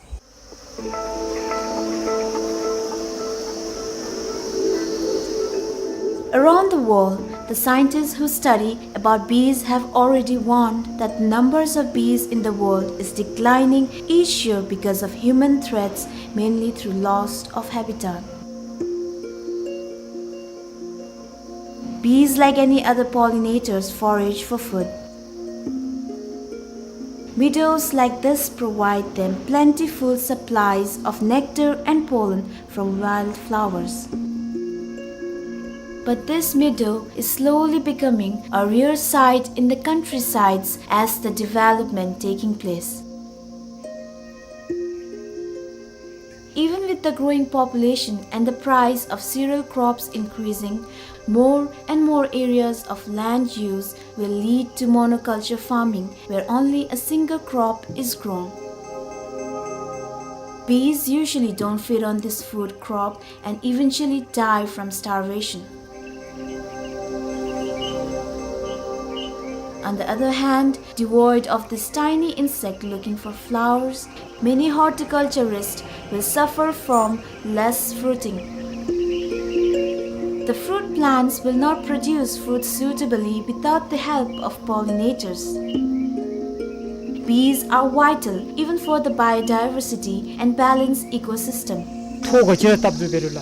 Around the world, the scientists who study about bees have already warned that the numbers of bees in the world is declining each year because of human threats, mainly through loss of habitat. Bees, like any other pollinators, forage for food. Meadows like this provide them plentiful supplies of nectar and pollen from wildflowers. But this meadow is slowly becoming a rare sight in the countrysides as the development taking place. Even with the growing population and the price of cereal crops increasing, more and more areas of land use will lead to monoculture farming, where only a single crop is grown. Bees usually don't feed on this food crop and eventually die from starvation. On the other hand, devoid of this tiny insect looking for flowers, many horticulturists will suffer from less fruiting. The fruit plants will not produce fruit suitably without the help of pollinators. Bees are vital even for the biodiversity and balanced ecosystem. ཐོག་ག་ཅི་ར་བཏབ་དུ་བེ་རུ་ལ།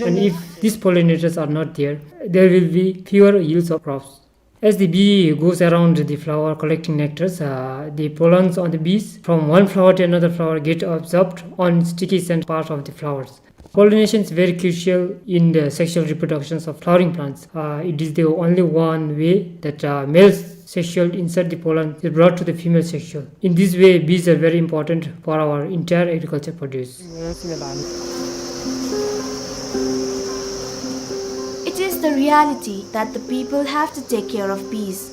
And if these pollinators are not there, there will be fewer yields of crops. As the bee goes around the flower collecting nectars, uh, the pollens on the bees from one flower to another flower get absorbed on sticky scent part of the flowers. Pollination is very crucial in the sexual reproductions of flowering plants. Uh, it is the only one way that, uh, male sexual insert the pollen is brought to the female sexual. In this way, bees are very important for our entire agriculture produce. It is the reality that the people have to take care of bees.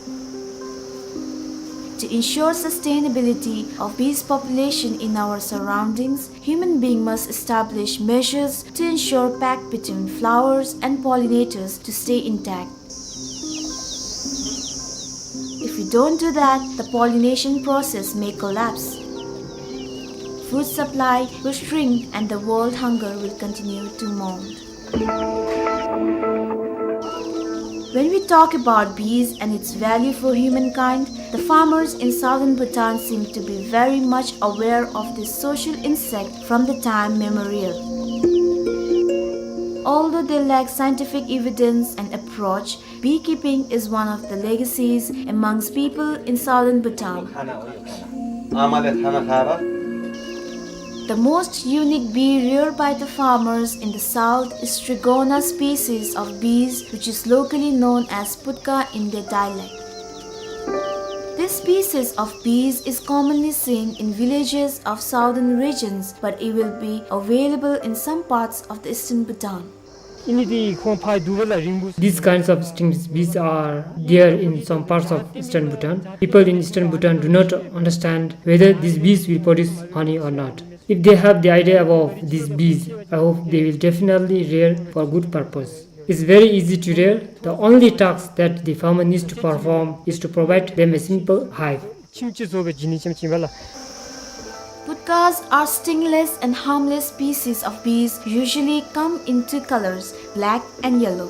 To ensure sustainability of bees population in our surroundings, human being must establish measures to ensure pact between flowers and pollinators to stay intact. If we don't do that, the pollination process may collapse. Food supply will shrink and the world hunger will continue to mount. When we talk about bees and its value for humankind, the farmers in southern Bhutan seem to be very much aware of this social insect from the time memorial. Although they lack scientific evidence and approach, beekeeping is one of the legacies amongst people in southern Bhutan. The most unique bee reared by the farmers in the south is Trigona species of bees, which is locally known as putka in their dialect. This species of bees is commonly seen in villages of southern regions, but it will be available in some parts of the eastern Bhutan. These kinds of stingless bees are there in some parts of eastern Bhutan. People in eastern Bhutan do not understand whether these bees will produce honey or not. If they have the idea about these bees, I hope they will definitely rear for good purpose. It's very easy to rear. The only task that the farmer needs to perform is to provide them a simple hive. Putkas are stingless and harmless species of bees, usually come in two colors, black and yellow.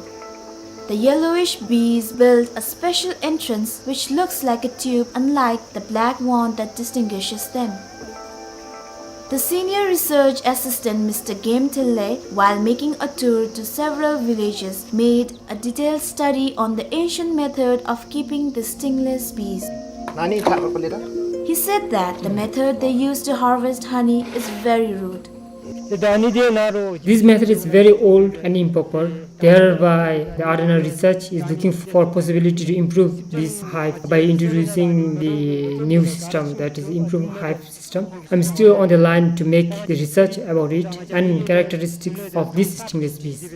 The yellowish bees build a special entrance which looks like a tube, unlike the black one that distinguishes them. The senior research assistant, Mister Game Thille, while making a tour to several villages, made a detailed study on the ancient method of keeping the stingless bees. He said that the method they use to harvest honey is very rude. This method is very old and improper. Thereby, the Ardhanar's research is looking for possibility to improve this hive by introducing the new system, that is, improved hive system. I'm still on the line to make the research about it and characteristics of these stingless bees.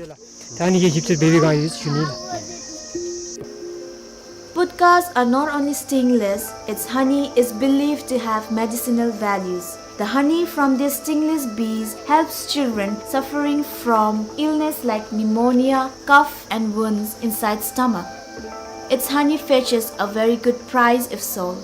Putkas are not only stingless, its honey is believed to have medicinal values. The honey from these stingless bees helps children suffering from illness like pneumonia, cough and wounds inside stomach. Its honey fetches a very good price if sold.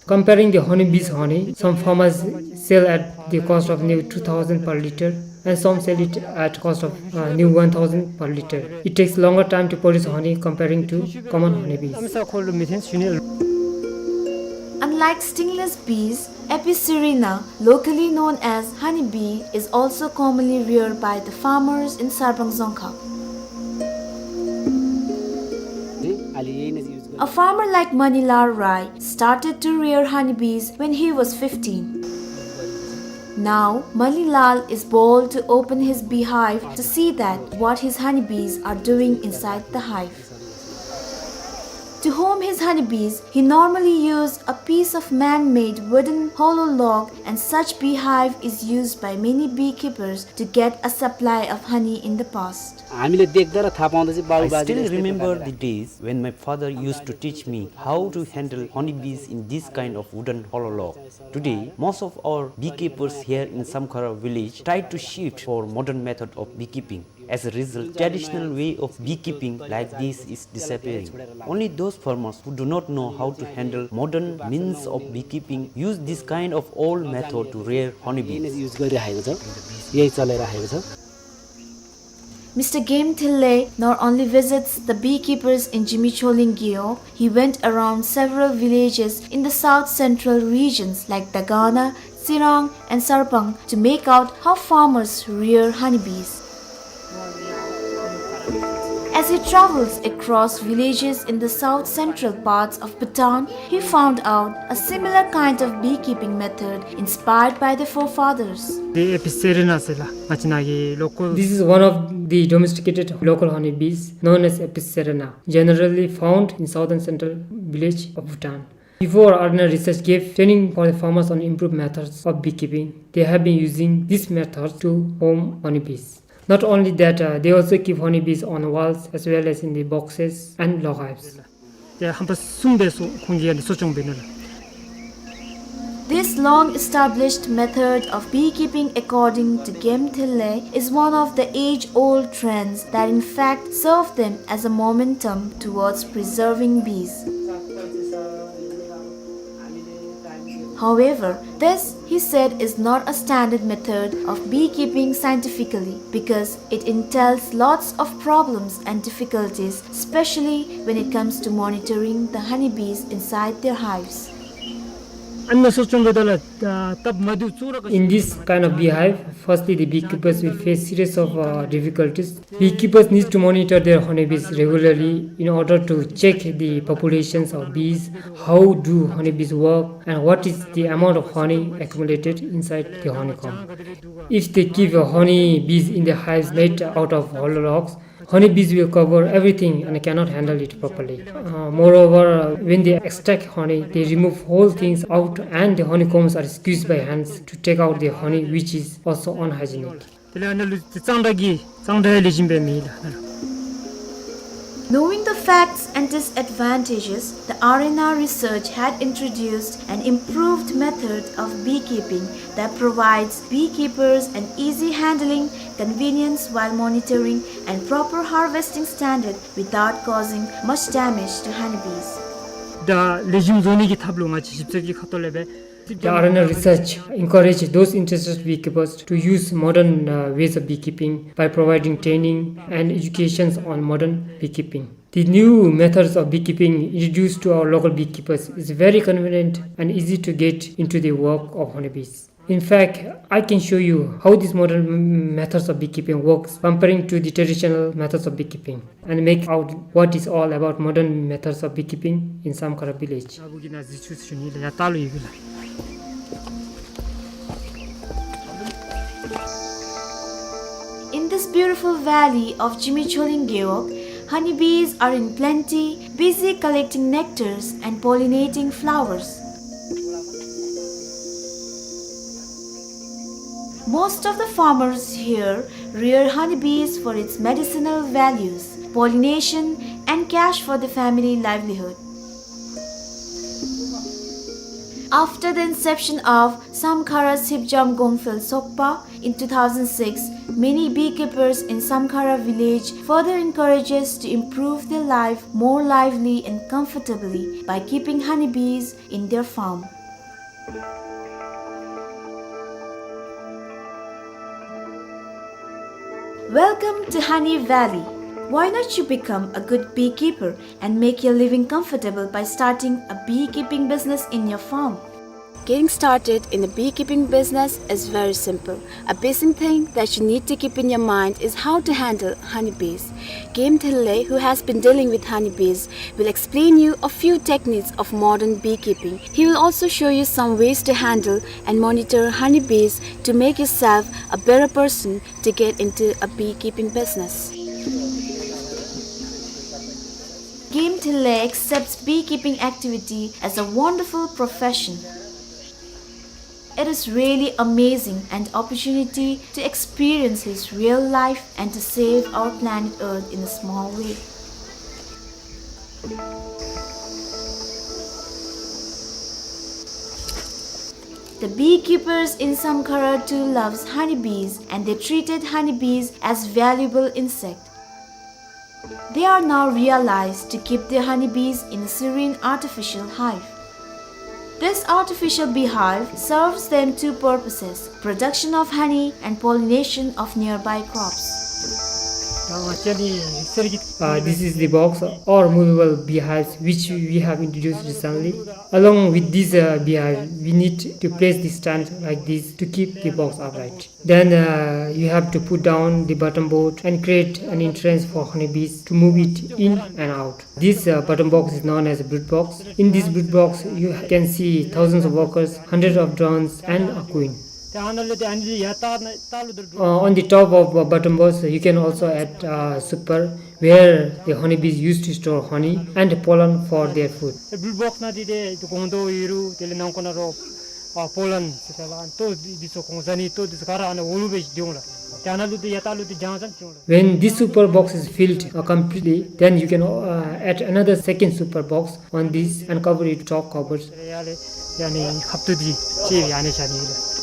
Comparing the honeybees' honey, some farmers sell at the cost of near two thousand per liter, and some sell it at cost of, uh, near one thousand per liter. It takes longer time to produce honey comparing to common honeybees. Unlike stingless bees, Apicerina, locally known as honeybee, is also commonly reared by the farmers in Sarbang Dzongkhag. A farmer like Manilal Rai started to rear honeybees when he was fifteen. Now, Manilal is bold to open his beehive to see that what his honeybees are doing inside the hive. To home his honeybees, he normally used a piece of man-made wooden hollow log, and such beehive is used by many beekeepers to get a supply of honey in the past. I still remember the days when my father used to teach me how to handle honeybees in this kind of wooden hollow log. Today, most of our beekeepers here in Samkhara village try to shift for modern method of beekeeping. As a result, traditional way of beekeeping like this is disappearing. Only those farmers who do not know how to handle modern means of beekeeping use this kind of old method to rear honeybees. यही नै युज गरिराखेको छ, यही चलाइराखेको छ। Mister Game Thille not only visits the beekeepers in Zimichholing Gewog, he went around several villages in the south central regions like Dagana, Tsirang and Sarpang to make out how farmers rear honeybees. As he travels across villages in the south central parts of Bhutan, he found out a similar kind of beekeeping method inspired by the forefathers. The Apis cerana ཟེར་ལགས། ང་བཅས་ནཱ་གི་local. This is one of the domesticated local honeybees known as Apis cerana, generally found in southern central village of Bhutan. Before, Arena Research gave training for the farmers on improved methods of beekeeping, they have been using this method to form honeybees. Not only that, uh, they also keep honeybees on walls as well as in the boxes and log hives. དེ་ཧམ་པ་གསུམ་སྦེ་གསོ་ཁོང་གིས་ཡང་གསོ་སྐྱོང་འབད་ནུག་ལགས། This long-established method of beekeeping, according to Game Thille, is one of the age-old trends that in fact serve them as a momentum towards preserving bees. However, this, he said, is not a standard method of beekeeping scientifically because it entails lots of problems and difficulties, especially when it comes to monitoring the honeybees inside their hives. In this kind of beehive, firstly the beekeepers will face series of, uh, difficulties. Beekeepers need to monitor their honeybees regularly in order to check the populations of bees, how do honeybees work, and what is the amount of honey accumulated inside the honeycomb. If they keep, uh, honeybees in the hives made out of hollow logs, honeybees will cover everything and cannot handle it properly. Uh, moreover, uh, when they extract honey, they remove whole things out and the honeycombs are squeezed by hands to take out the honey, which is also unhygienic. དེ་ལས་ཨ་ནཱ་ལུ་གཙང་སྦྲ་གི་གཙང་སྦྲ་ལེགས་ཤོམ་སྦེ་མེད་ལགས། Knowing the facts and disadvantages, the Arena Research had introduced an improved method of beekeeping that provides beekeepers an easy handling, convenience while monitoring, and proper harvesting standard without causing much damage to honeybees. ད་ལེགས་ཤོམ་བཟོ་ནི་གི་ཐབས་ལུ་ང་བཅས་ཞིབ་འཚོལ་གྱི་ཁ་ཐུག་ལས་སྦེ། The Arena Research encourage those interested beekeepers to use modern, uh, ways of beekeeping by providing training and educations on modern beekeeping. The new methods of beekeeping introduced to our local beekeepers is very convenient and easy to get into the work of honeybees. In fact, I can show you how these modern m-, methods of beekeeping works comparing to the traditional methods of beekeeping and make out what is all about modern methods of beekeeping in Samkhara village. In this beautiful valley of Zimichholing Gewog, honeybees are in plenty, busy collecting nectars and pollinating flowers. Most of the farmers here rear honeybees for its medicinal values, pollination, and cash for the family livelihood. After the inception of Samkhara Sipjam Gongphel Sokpa in two thousand six, many beekeepers in Samkhara village further encourages to improve their life more lively and comfortably by keeping honeybees in their farm. Welcome to Honey Valley. Why not you become a good beekeeper and make your living comfortable by starting a beekeeping business in your farm? Getting started in a beekeeping business is very simple. A basic thing that you need to keep in your mind is how to handle honeybees. Game Thille, who has been dealing with honeybees, will explain you a few techniques of modern beekeeping. He will also show you some ways to handle and monitor honeybees to make yourself a better person to get into a beekeeping business. Game Thille accepts beekeeping activity as a wonderful profession. It is really amazing an opportunity to experience his real life and to save our planet Earth in a small way. The beekeepers in Samkhara too loves honeybees, and they treated honeybees as valuable insect. They are now realized to keep their honeybees in a serene artificial hive. This artificial beehive serves them two purposes, production of honey and pollination of nearby crops. Uh, this is the box or movable beehives which we have introduced recently. Along with this, uh, beehive, we need to place the stand like this to keep the box upright. Then, uh, you have to put down the bottom board and create an entrance for honeybees to move it in and out. This, uh, bottom box is known as a brood box. In this brood box, you can see thousands of workers, hundreds of drones, and a queen. Uh, on the top of, uh, bottom box, you can also add, uh, super, where the honeybees used to store honey and pollen for their food. Brood box ནང་འདི་ཏེ་ཏེ་སྒོང་རྡོག་ཡོད་རུང་དེ་ལས་ནང་ཁོག་ནང་རོགས་ཨ་པོ་ལན་ཟེར་ལགས། ལྟོ་འདི་ཚུ་གོང་ས་ནི་ལྟོ་འདི་ཚུ་ག་ར་ཨ་ནཱ་འོག་ལུ་སྦེ་སྡོད་འོང་ལགས། ཏེ་ཨ་ནཱ་ལུ་ཏེ་ཡར་ལྟག་ལུ་ཏེ་རྒྱང་ཙམ་སྡོད་འོང་ལགས། When this super box is filled, uh, completely, then you can, uh, add another second super box on this and cover it top covers. ཡ་ལས་ཡ་ནི་ཁབ་ཏུ་འདི་ཅིག་ཡ་ནི་བཞག་ནི་ལགས།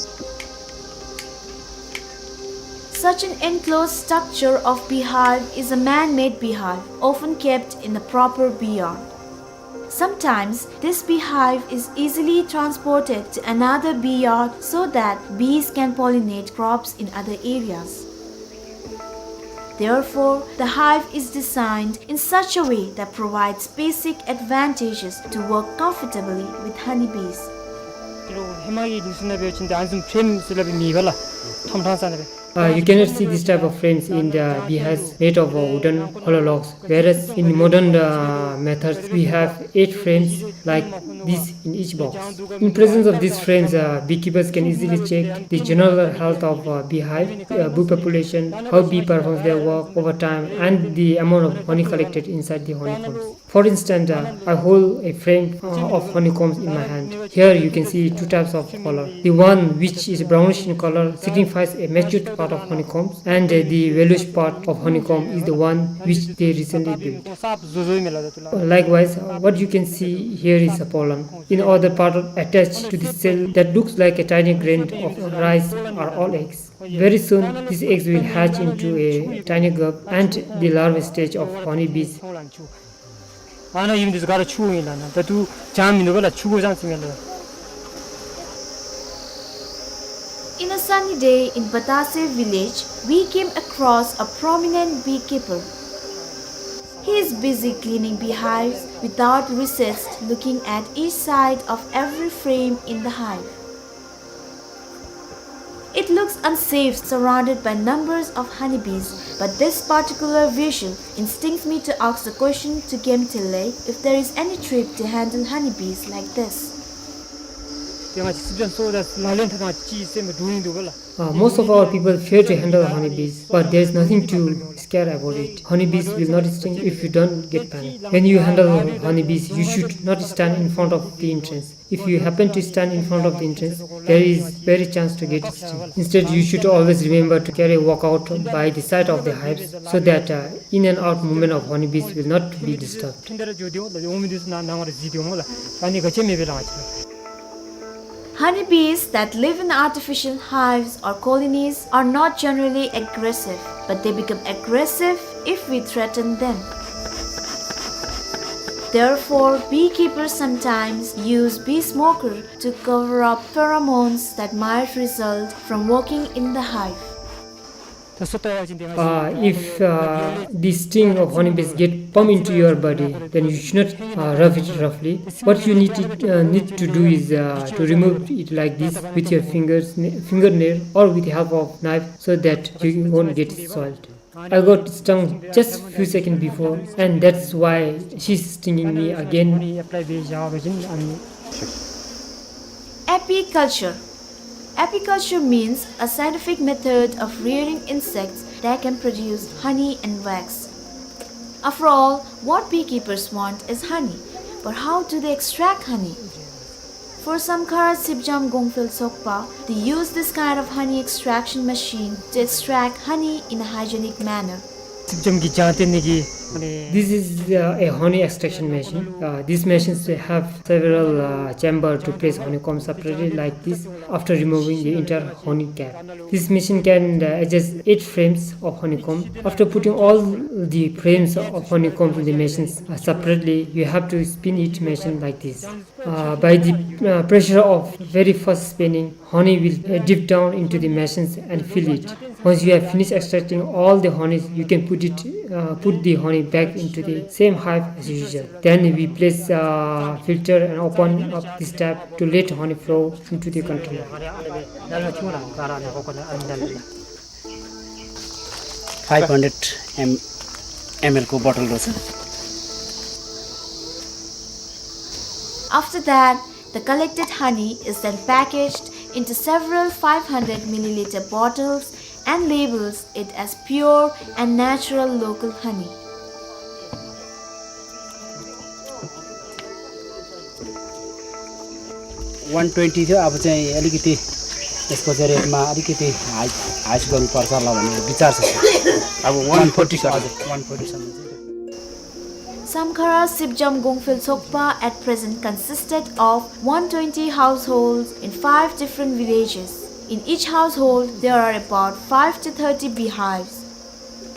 Such an enclosed structure of beehive is a man-made beehive, often kept in a proper bee yard. Sometimes, this beehive is easily transported to another bee yard so that bees can pollinate crops in other areas. Therefore, the hive is designed in such a way that provides basic advantages to work comfortably with honeybees. ཧེ་མ་གི་ལུགས་སྲོལ་ནང་འབད་བ་ཅིན་ཏེ་ཨ་ནི་བཟུམ་ཕྲེམ་ཟེར་སླབ་མེད་པས་ལགས། ཁྲོམ་ཁྲང་ས་ནང་སྦེ། Uh, you cannot see this type of frames in the beehives made of, uh, wooden hollow logs, whereas in modern, uh, methods we have eight frames like this in each box. In presence of these frames, uh, beekeepers can easily check the general health of, uh, beehive, uh, bee population, how bee performs their work over time, and the amount of honey collected inside the honeycombs. For instance, uh, I hold a frame, uh, of honeycombs in my hand. Here you can see two types of color. The one which is brownish in color signifies a matured part of honeycombs, and, uh, the yellowish part of honeycomb is the one which they recently built. Likewise, uh, what you can see here is a pollen. In other part attached to the cell that looks like a tiny grain of rice are all eggs. Very soon, these eggs will hatch into a tiny grub and the larva stage of honeybees. ཨ་ནཱ་ཡིབ་འདི་ཚུ་ག་ར་ཆུ་ཨིན་ལགས། ཨ་ནཱ་ད་ལྟོ་ལྗང་མིན་འདུག་པ་ལགས། ཆུ་གོ་ལྗང་ཅིག་ཨིན་ལགས། In a sunny day in Batase village, we came across a prominent beekeeper. He is busy cleaning beehives without recess, looking at each side of every frame in the hive. It looks unsafe surrounded by numbers of honeybees, but this particular visual instincts me to ask the question to Kemtile if there is any trick to handle honeybees like this. ཏེ་ང་བཅས་སེམས་ཅན་ཚུ་ད་ལག་ལེན་འཐབ་ད་ཅིག་སེམས་འདྲོག་ནི་འདུག་པ་ལགས། Uh, most of our people fear to handle honeybees, but there is nothing to scare about it. Honeybees will not sting if you don't get panic. When you handle honeybees, you should not stand in front of the entrance. If you happen to stand in front of the entrance, there is very chance to get stung. Instead, you should always remember to carry a walkout by the side of the hives so that, uh, in and out movement of honeybees will not be disturbed. Honeybees that live in artificial hives or colonies are not generally aggressive, but they become aggressive if we threaten them. Therefore, beekeepers sometimes use bee smoker to cover up pheromones that might result from working in the hive. Uh, if, uh, the sting of honeybees get pump into your body, then you should not, uh, rub it roughly. What you need to, uh, need to do is, uh, to remove it like this with your fingers, fingernail, or with the help of knife, so that you won't get soiled. I got stung just few seconds before, and that's why she's stinging me again. Apiculture. Apiculture means a scientific method of rearing insects that can produce honey and wax. After all, what beekeepers want is honey. But how do they extract honey? For Samkhara Sipjam Gongphel Sokpa, they use this kind of honey extraction machine to extract honey in a hygienic manner. སྲིབ་འཇམ་གྱི་སྦྱང་སྟེ་ནི་གི། This is, uh, a honey extraction machine. Uh, these machines have several, uh, chamber to place honeycomb separately like this after removing the entire honey cap. This machine can, uh, adjust eight frames of honeycomb. After putting all the frames of honeycomb in the machines, uh, separately, you have to spin each machine like this. Uh, by the, uh, pressure of very fast spinning, honey will, uh, drip down into the machines and fill it. Once you have finished extracting all the honeys, you can put it, uh, put the honey back into the same hive as usual. Then we place, uh, filter and open up this tap to let honey flow into the container. Five hundred M, M L को bottle रहेछ। After that, the collected honey is then packaged into several five hundred milliliter bottles and labels it as pure and natural local honey. One twenty थियो, अब चाहिँ अलिकति यसको चाहिँ rate मा अलिकति high, high गर्नुपर्छ होला भन्ने विचार छ, sir। अब one forty सम्म। हजुर, one forty सम्म चाहिँ। Samkhara Sipjam Gongphel Sokpa at present consisted of one twenty households in five different villages. In each household, there are about five to thirty beehives.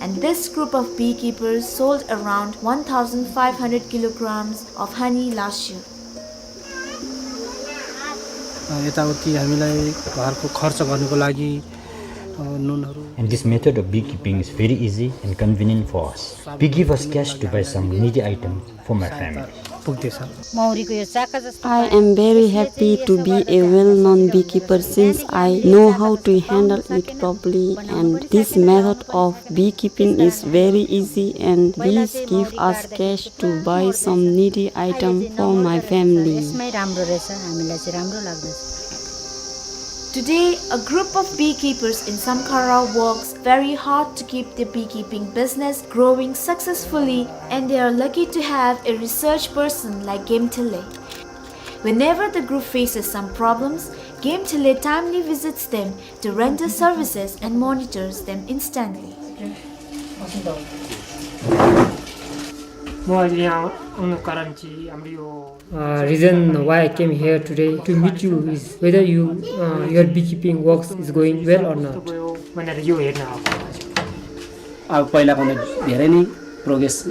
And this group of beekeepers sold around one thousand five hundred kilograms of honey last year. अ, यताउति हामीलाई घरको खर्च गर्नको लागि, अ, नुनहरू। And this method of beekeeping is very easy and convenient for us. Bee give us cash to buy some needy item for my family. पुग्दैछ। मौरीको यो चाका जस्तो I am very happy to be a well-known beekeeper since I know how to handle it properly, and this method of beekeeping is very easy and bees give us cash to buy some needy item for my family. यसमै राम्रो रहेछ, हामीलाई चाहिँ राम्रो लाग्दछ। Today, a group of beekeepers in Samkhara works very hard to keep the beekeeping business growing successfully, and they are lucky to have a research person like Gemthele. Whenever the group faces some problems, Gemthele timely visits them to render services and monitors them instantly. म अहिले यहाँ आउनु कारण चाहिँ हाम्रो यो Uh, reason why I came here today to meet you is whether you, uh, your beekeeping works is going well or not. भनेर यो हेर्न आएको। अब पहिलाभन्दा धेरै नै progress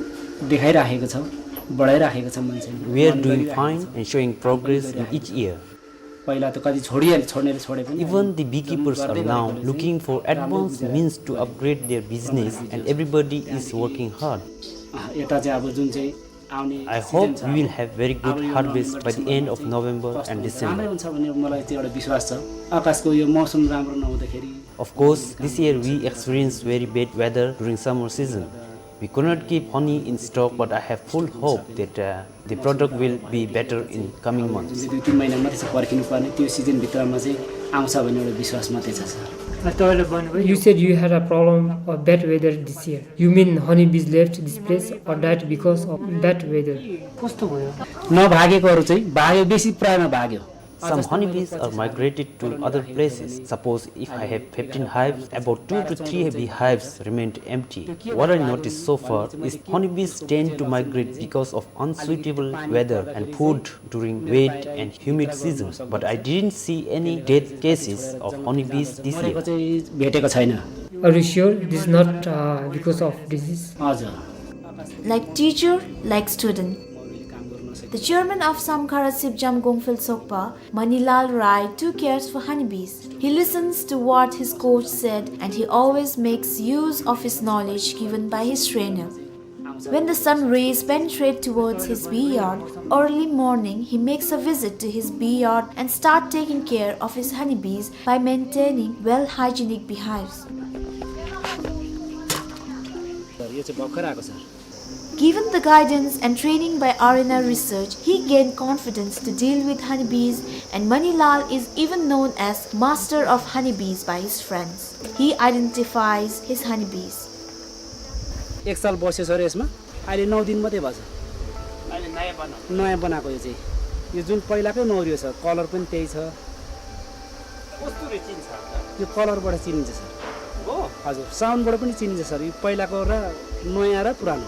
देखाइराखेको छ, बढाइराखेको छ मान्छेले। We are doing fine and showing progress in each year. पहिला त कति छोडिहाले, छोड्नेले छोडे पनि Even the beekeepers are now looking for advanced means to upgrade their business, and everybody is working hard. अँ, यता चाहिँ अब जुन चाहिँ आउने I hope we will have very good harvest by the end of November and December. राम्रै हुन्छ भन्ने मलाई त्यो एउटा विश्वास छ। आकाशको यो मौसम राम्रो नहुँदाखेरि Of course, this year we experienced very bad weather during summer season. We could not keep honey in stock, but I have full hope that, uh, the product will be better in coming months. जुन चाहिँ दुई तिन महिना मात्रै छ पर्खिनु पर्ने, त्यो सिजनभित्रमा चाहिँ आउँछ भन्ने एउटा विश्वास मात्रै छ, sir. You said you had a problem of bad weather this year. You mean honeybees left this place or died because of bad weather? कस्तो भयो? नभागेकोहरू चाहिँ भाग्यो, बेसी प्रायमा भाग्यो। Some honeybees are migrated to other places. Suppose if I have fifteen hives, about two to three beehives remained empty. What I noticed so far is honeybees tend to migrate because of unsuitable weather and food during wet and humid seasons, but I didn't see any death cases of honeybees this year. मरेको चाहिँ भेटेको छैन। Are you sure this is not, uh, because of disease? हजुर। Like teacher, like student. The chairman of Samkhara Sipjam Gongphel Sokpa, Manilal Rai, too cares for honeybees. He listens to what his coach said, and he always makes use of his knowledge given by his trainer. When the sun rays penetrate towards his bee yard, early morning he makes a visit to his bee yard and start taking care of his honeybees by maintaining well hygienic beehives. यो चाहिँ भर्खर आएको छ। Given the guidance and training by R N R Research, he gained confidence to deal with honeybees, and Manilal is even known as master of honeybees by his friends. He identifies his honeybees. एक साल बस्यो सर यसमा, अहिले नौ दिन मात्रै भएको छ। अहिले नयाँ बनाएको। नयाँ बनाएको यो चाहिँ। यो जुन पहिलाकै नौ यो छ, कलर पनि त्यही छ। कस्तुरी चिन्छ? यो कलरबाट चिनिन्छ सर। हो? हजुर, साउन्डबाट पनि चिनिन्छ सर। यो पहिलाको र नयाँ र पुरानो।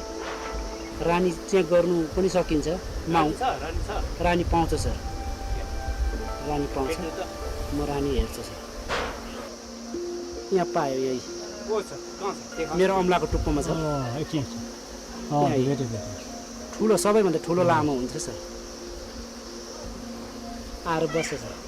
रानी चेक गर्नु पनि सकिन्छ। माउ। रानी छ, रानी छ। रानी पाउँछ सर। रानी पाउँछ। भेट्नु त। म रानी हेर्छु सर। यहाँ पायो यही। को छ? कहाँ छ? देखाउनु। मेरो औँलाको टुप्पोमा छ। अँ, यति छ। अँ, यही। भेटेँ, भेटेँ। ठुलो, सबैभन्दा ठुलो लामो हुन्छ सर। आएर बस्छ sir.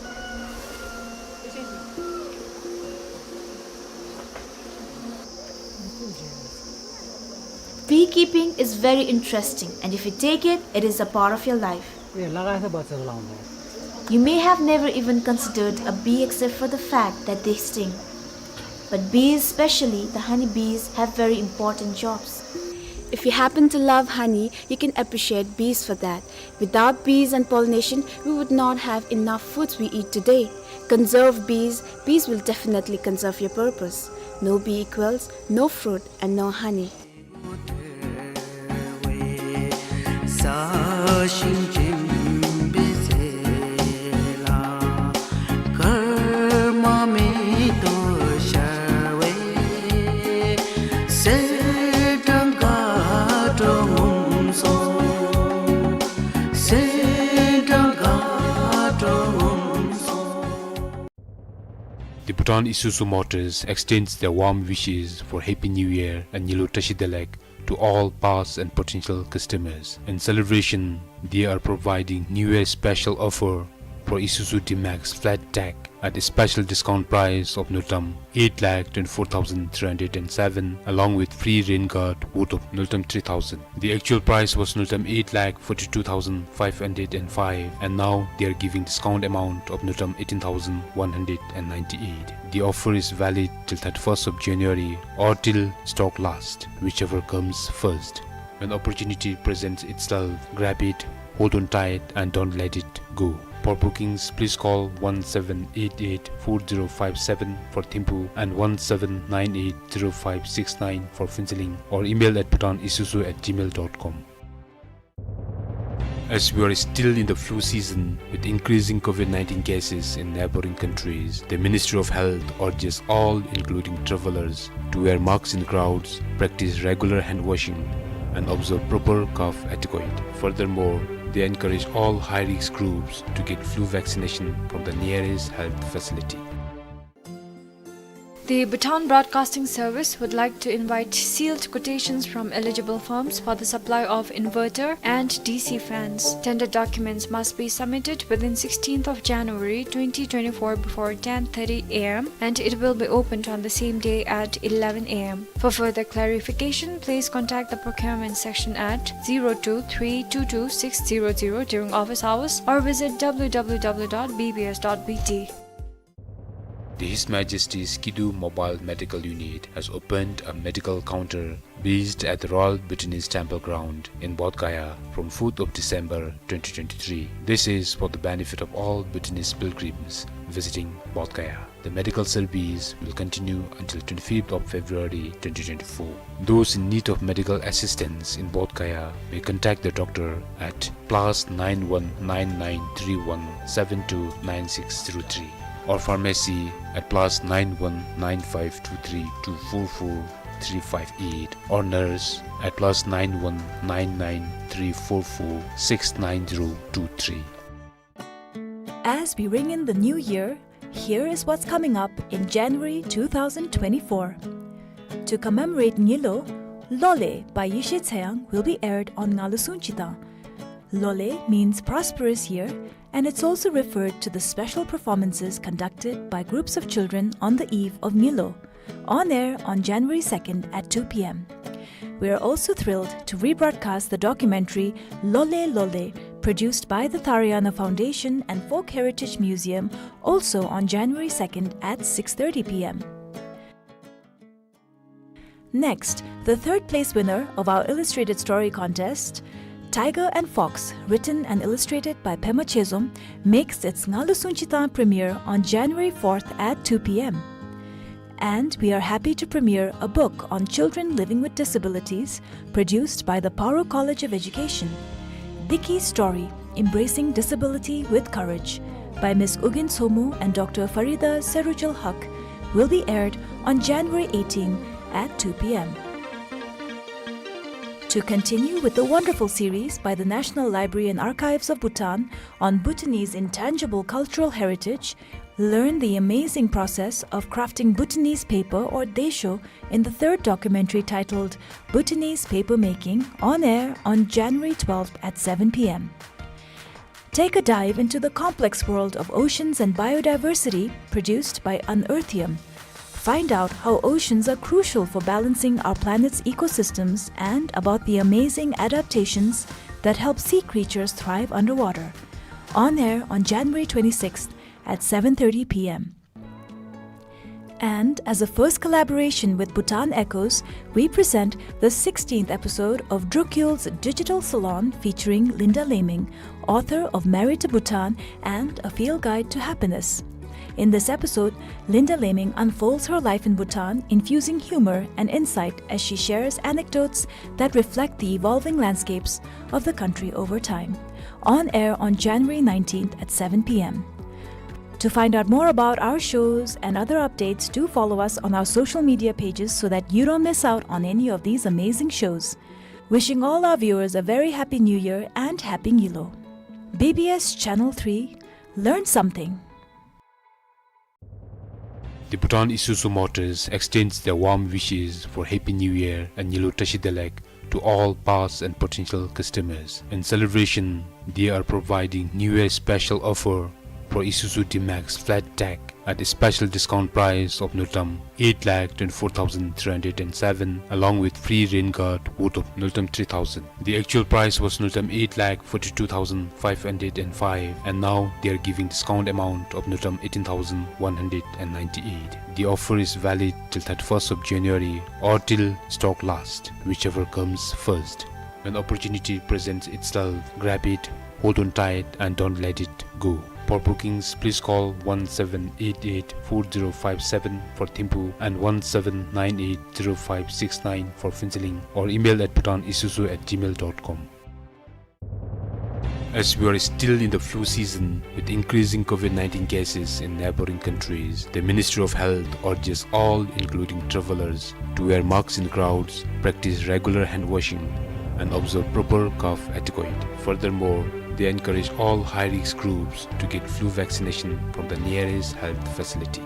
Beekeeping is very interesting, and if you take it, it is a part of your life. ए, लगाएछ बच्चा लाउँदा। You may have never even considered a bee except for the fact that they sting. But bees, especially the honey bees, have very important jobs. If you happen to love honey, you can appreciate bees for that. Without bees and pollination, we would not have enough foods we eat today. Conserve bees, bees will definitely conserve your purpose. No bee equals no fruit and no honey. The Bhutan Isuzu Motors extends their warm wishes for Happy New Year and Nyilo Tashi Delek to all past and potential customers. In celebration, they are providing New Year special offer for Isuzu D-Max flat tag at a special discount price of Ngultrum eight lakh twenty-four thousand three hundred and seven, along with free rain guard worth of Ngultrum three thousand. The actual price was Ngultrum eight lakh forty-two thousand five hundred and five, and now they are giving discount amount of Ngultrum eighteen thousand one hundred and ninety-eight. The offer is valid till thirty-first of January or till stock last, whichever comes first. When opportunity presents itself, grab it, hold on tight, and don't let it go. For bookings, please call one seven eight eight four zero five seven for Thimphu and one seven nine eight zero five six nine for Phuentsholing, or email at bhutanisuzu at gmail dot com. As we are still in the flu season, with increasing COVID nineteen cases in neighboring countries, the Ministry of Health urges all, including travelers, to wear masks in crowds, practice regular hand washing, and observe proper cough etiquette. Furthermore, they encourage all high-risk groups to get flu vaccination from the nearest health facility. The Bhutan Broadcasting Service would like to invite sealed quotations from eligible firms for the supply of inverter and D C fans. Tender documents must be submitted within sixteenth of January twenty twenty-four before ten thirty A M, and it will be opened on the same day at eleven A M. For further clarification, please contact the procurement section at zero two three two two six zero zero during office hours or visit W W W dot B B S dot B T. The His Majesty's Kidu Mobile Medical Unit has opened a medical counter based at the Royal Bhutanese Temple Ground in Bodh Gaya from fourth of December twenty twenty-three. This is for the benefit of all Bhutanese pilgrims visiting Bodh Gaya. The medical service will continue until twenty-fifth of February twenty twenty-four. Those in need of medical assistance in Bodh Gaya may contact the doctor at plus nine one nine nine three one seven two nine six zero three, or pharmacy at plus nine one nine five two three two four four three five eight, or nurse at plus nine one nine nine three four four six nine zero two three. As we ring in the new year, here is what's coming up in January two thousand twenty-four. To commemorate Nyilo, Lole by Yeshe Tseyang will be aired on Ngalu Sungchitang. Lole means prosperous year, and it's also referred to the special performances conducted by groups of children on the eve of Nyilo, on air on January second at two P M. We are also thrilled to rebroadcast the documentary Lole Lole, produced by the Tharayana Foundation and Folk Heritage Museum, also on January second at six thirty P M. Next, the third place winner of our illustrated story contest, Tiger and Fox, written and illustrated by Pema Chezom, makes its Ngalu Sungchitang premiere on January fourth at two P M. And we are happy to premiere a book on children living with disabilities, produced by the Paro College of Education. Diki Story, Embracing Disability with Courage, by Miss Ugyen Tshomu and Doctor Farida Serujul Haq, will be aired on January eighteen at two p.m. To continue with the wonderful series by the National Library and Archives of Bhutan on Bhutanese intangible cultural heritage, learn the amazing process of crafting Bhutanese paper or daesho in the third documentary titled Bhutanese Paper Making, on air on January twelfth at seven p.m. Take a dive into the complex world of oceans and biodiversity produced by Unearthium. Find out how oceans are crucial for balancing our planet's ecosystems and about the amazing adaptations that help sea creatures thrive underwater. On air on January twenty-sixth at seven thirty p.m. And as a first collaboration with Bhutan Echoes, we present the sixteenth episode of Drukyul's Digital Salon featuring Linda Laming, author of Married to Bhutan and A Field Guide to Happiness. In this episode, Linda Laming unfolds her life in Bhutan, infusing humor and insight as she shares anecdotes that reflect the evolving landscapes of the country over time. On air on January nineteenth at seven p.m. To find out more about our shows and other updates, do follow us on our social media pages so that you don't miss out on any of these amazing shows. Wishing all our viewers a very happy New Year and Happy Nyilo. B B S Channel three, learn something. The Bhutan Isuzu Motors extends their warm wishes for Happy New Year and Nyilo Tashi Delek to all past and potential customers. In celebration, they are providing New Year special offer for Isuzu D-Max flat tag at a special discount price of Ngultrum eight lakh twenty-four thousand three hundred and seven, along with free rain guard worth of Ngultrum three thousand. The actual price was Ngultrum eight lakh forty-two thousand five hundred and five, and now they are giving discount amount of Ngultrum eighteen thousand one hundred and ninety-eight. The offer is valid till thirty-first of January or till stock last, whichever comes first. When opportunity presents itself, grab it, hold on tight, and don't let it go. For bookings, please call one seven eight eight four zero five seven for Thimphu and one seven nine eight zero five six nine for Phuentsholing, or email at bhutanisuzu at gmail dot com. As we are still in the flu season, with increasing COVID nineteen cases in neighboring countries, the Ministry of Health urges all, including travelers, to wear masks in crowds, practice regular hand washing, and observe proper cough etiquette. Furthermore, they encourage all high-risk groups to get flu vaccination from the nearest health facility.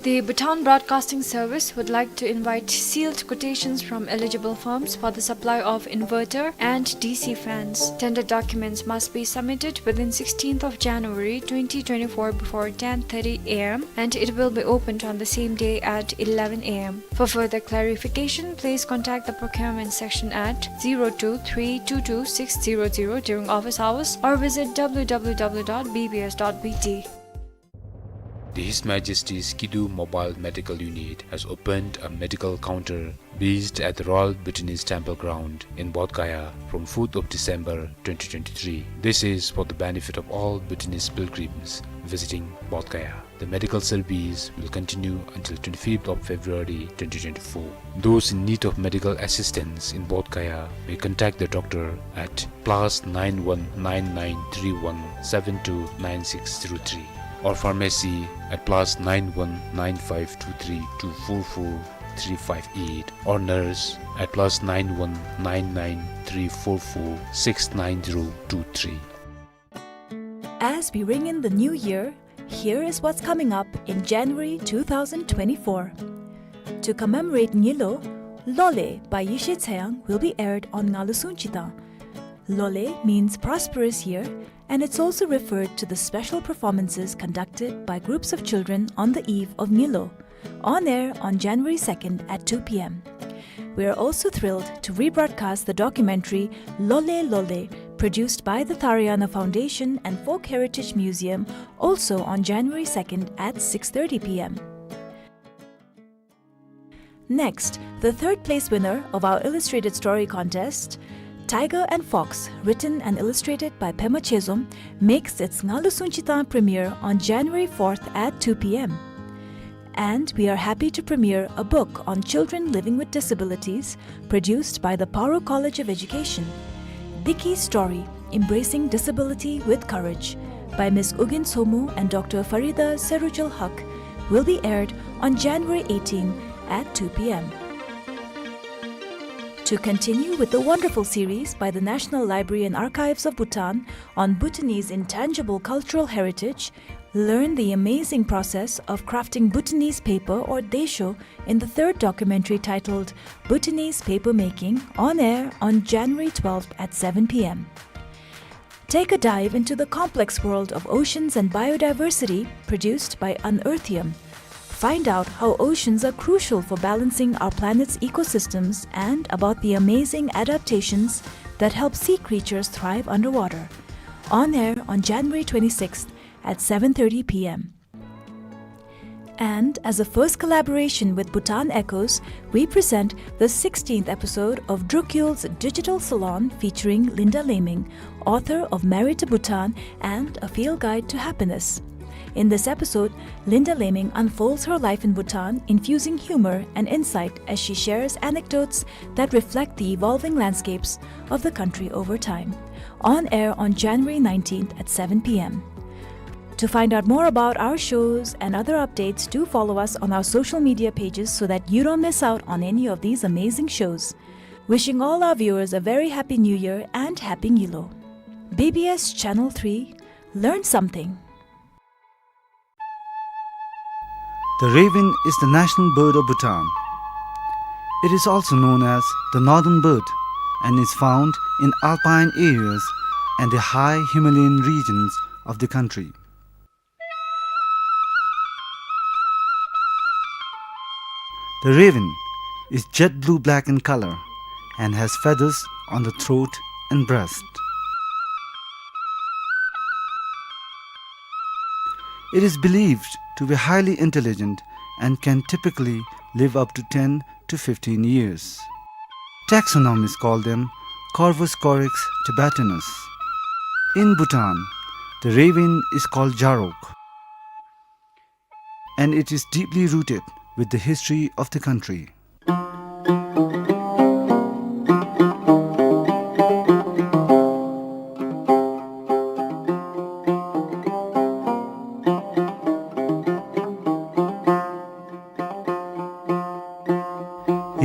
The Bhutan Broadcasting Service would like to invite sealed quotations from eligible firms for the supply of inverter and D C fans. Tender documents must be submitted within sixteenth of January twenty twenty-four before ten thirty A M, and it will be opened on the same day at eleven A M. For further clarification, please contact the procurement section at zero two three two two six zero zero during office hours or visit W W W dot B B S dot B T. The His Majesty's Kidu Mobile Medical Unit has opened a medical counter based at the Royal Bhutanese Temple Ground in Bodh Gaya from fourth of December twenty twenty-three. This is for the benefit of all Bhutanese pilgrims visiting Bodh Gaya. The medical service will continue until twenty-fifth of February twenty twenty-four. Those in need of medical assistance in Bodh Gaya may contact the doctor at plus nine one nine nine three one seven two nine six zero three, or pharmacy at plus nine one nine five two three two four four three five eight, or nurse at plus nine one nine nine three four four six nine zero two three. As we ring in the new year, here is what's coming up in January two thousand twenty-four. To commemorate Nyilo, Lole by Yeshe Tseyang will be aired on Ngalusung Chitang. Lole means prosperous year, and it's also referred to the special performances conducted by groups of children on the eve of Nyilo, on air on January second at two p.m. We are also thrilled to rebroadcast the documentary Lole Lole, produced by the Tharayana Foundation and Folk Heritage Museum, also on January second at six thirty p.m. Next, the third place winner of our illustrated story contest, Tiger and Fox, written and illustrated by Pema Chezom, makes its Ngalusung Chitang premiere on January fourth at two p.m. And we are happy to premiere a book on children living with disabilities produced by the Paro College of Education. Diki Story, Embracing Disability with Courage, by Miss Ugyen Somo and Doctor Farida Serujul Haq, will be aired on January eighteen at two p.m. To continue with the wonderful series by the National Library and Archives of Bhutan on Bhutanese intangible cultural heritage, learn the amazing process of crafting Bhutanese paper or daesho in the third documentary titled Bhutanese Papermaking, on air on January twelfth at seven p.m. Take a dive into the complex world of oceans and biodiversity produced by Unearthium. Find out how oceans are crucial for balancing our planet's ecosystems and about the amazing adaptations that help sea creatures thrive underwater. On air on January twenty-sixth at seven thirty p.m. And as a first collaboration with Bhutan Echoes, we present the sixteenth episode of Drukyul's Digital Salon featuring Linda Laming, author of Married to Bhutan and A Field Guide to Happiness. In this episode, Linda Laming unfolds her life in Bhutan, infusing humor and insight as she shares anecdotes that reflect the evolving landscapes of the country over time. On air on January nineteenth at seven p.m. To find out more about our shows and other updates, do follow us on our social media pages so that you don't miss out on any of these amazing shows. Wishing all our viewers a very happy New Year and Happy Nyilo. B B S Channel three, learn something. The raven is the national bird of Bhutan. It is also known as the northern bird and is found in alpine areas and the high Himalayan regions of the country. The raven is jet blue-black in color and has feathers on the throat and breast. It is believed to be highly intelligent and can typically live up to ten to fifteen years. Taxonomists call them Corvus corax tibetanus. In Bhutan, the raven is called jarok, and it is deeply rooted with the history of the country.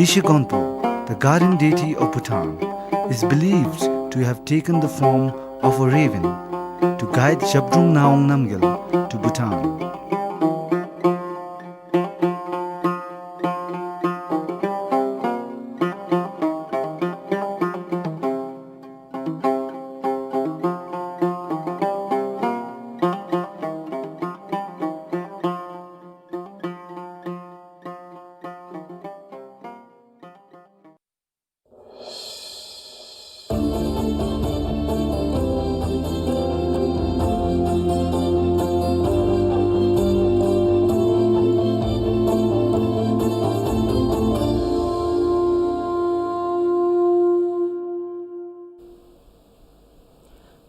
Yeshe Gonpo, the guardian deity of Bhutan, is believed to have taken the form of a raven to guide Zhabdrung Ngawang Namgyal to Bhutan.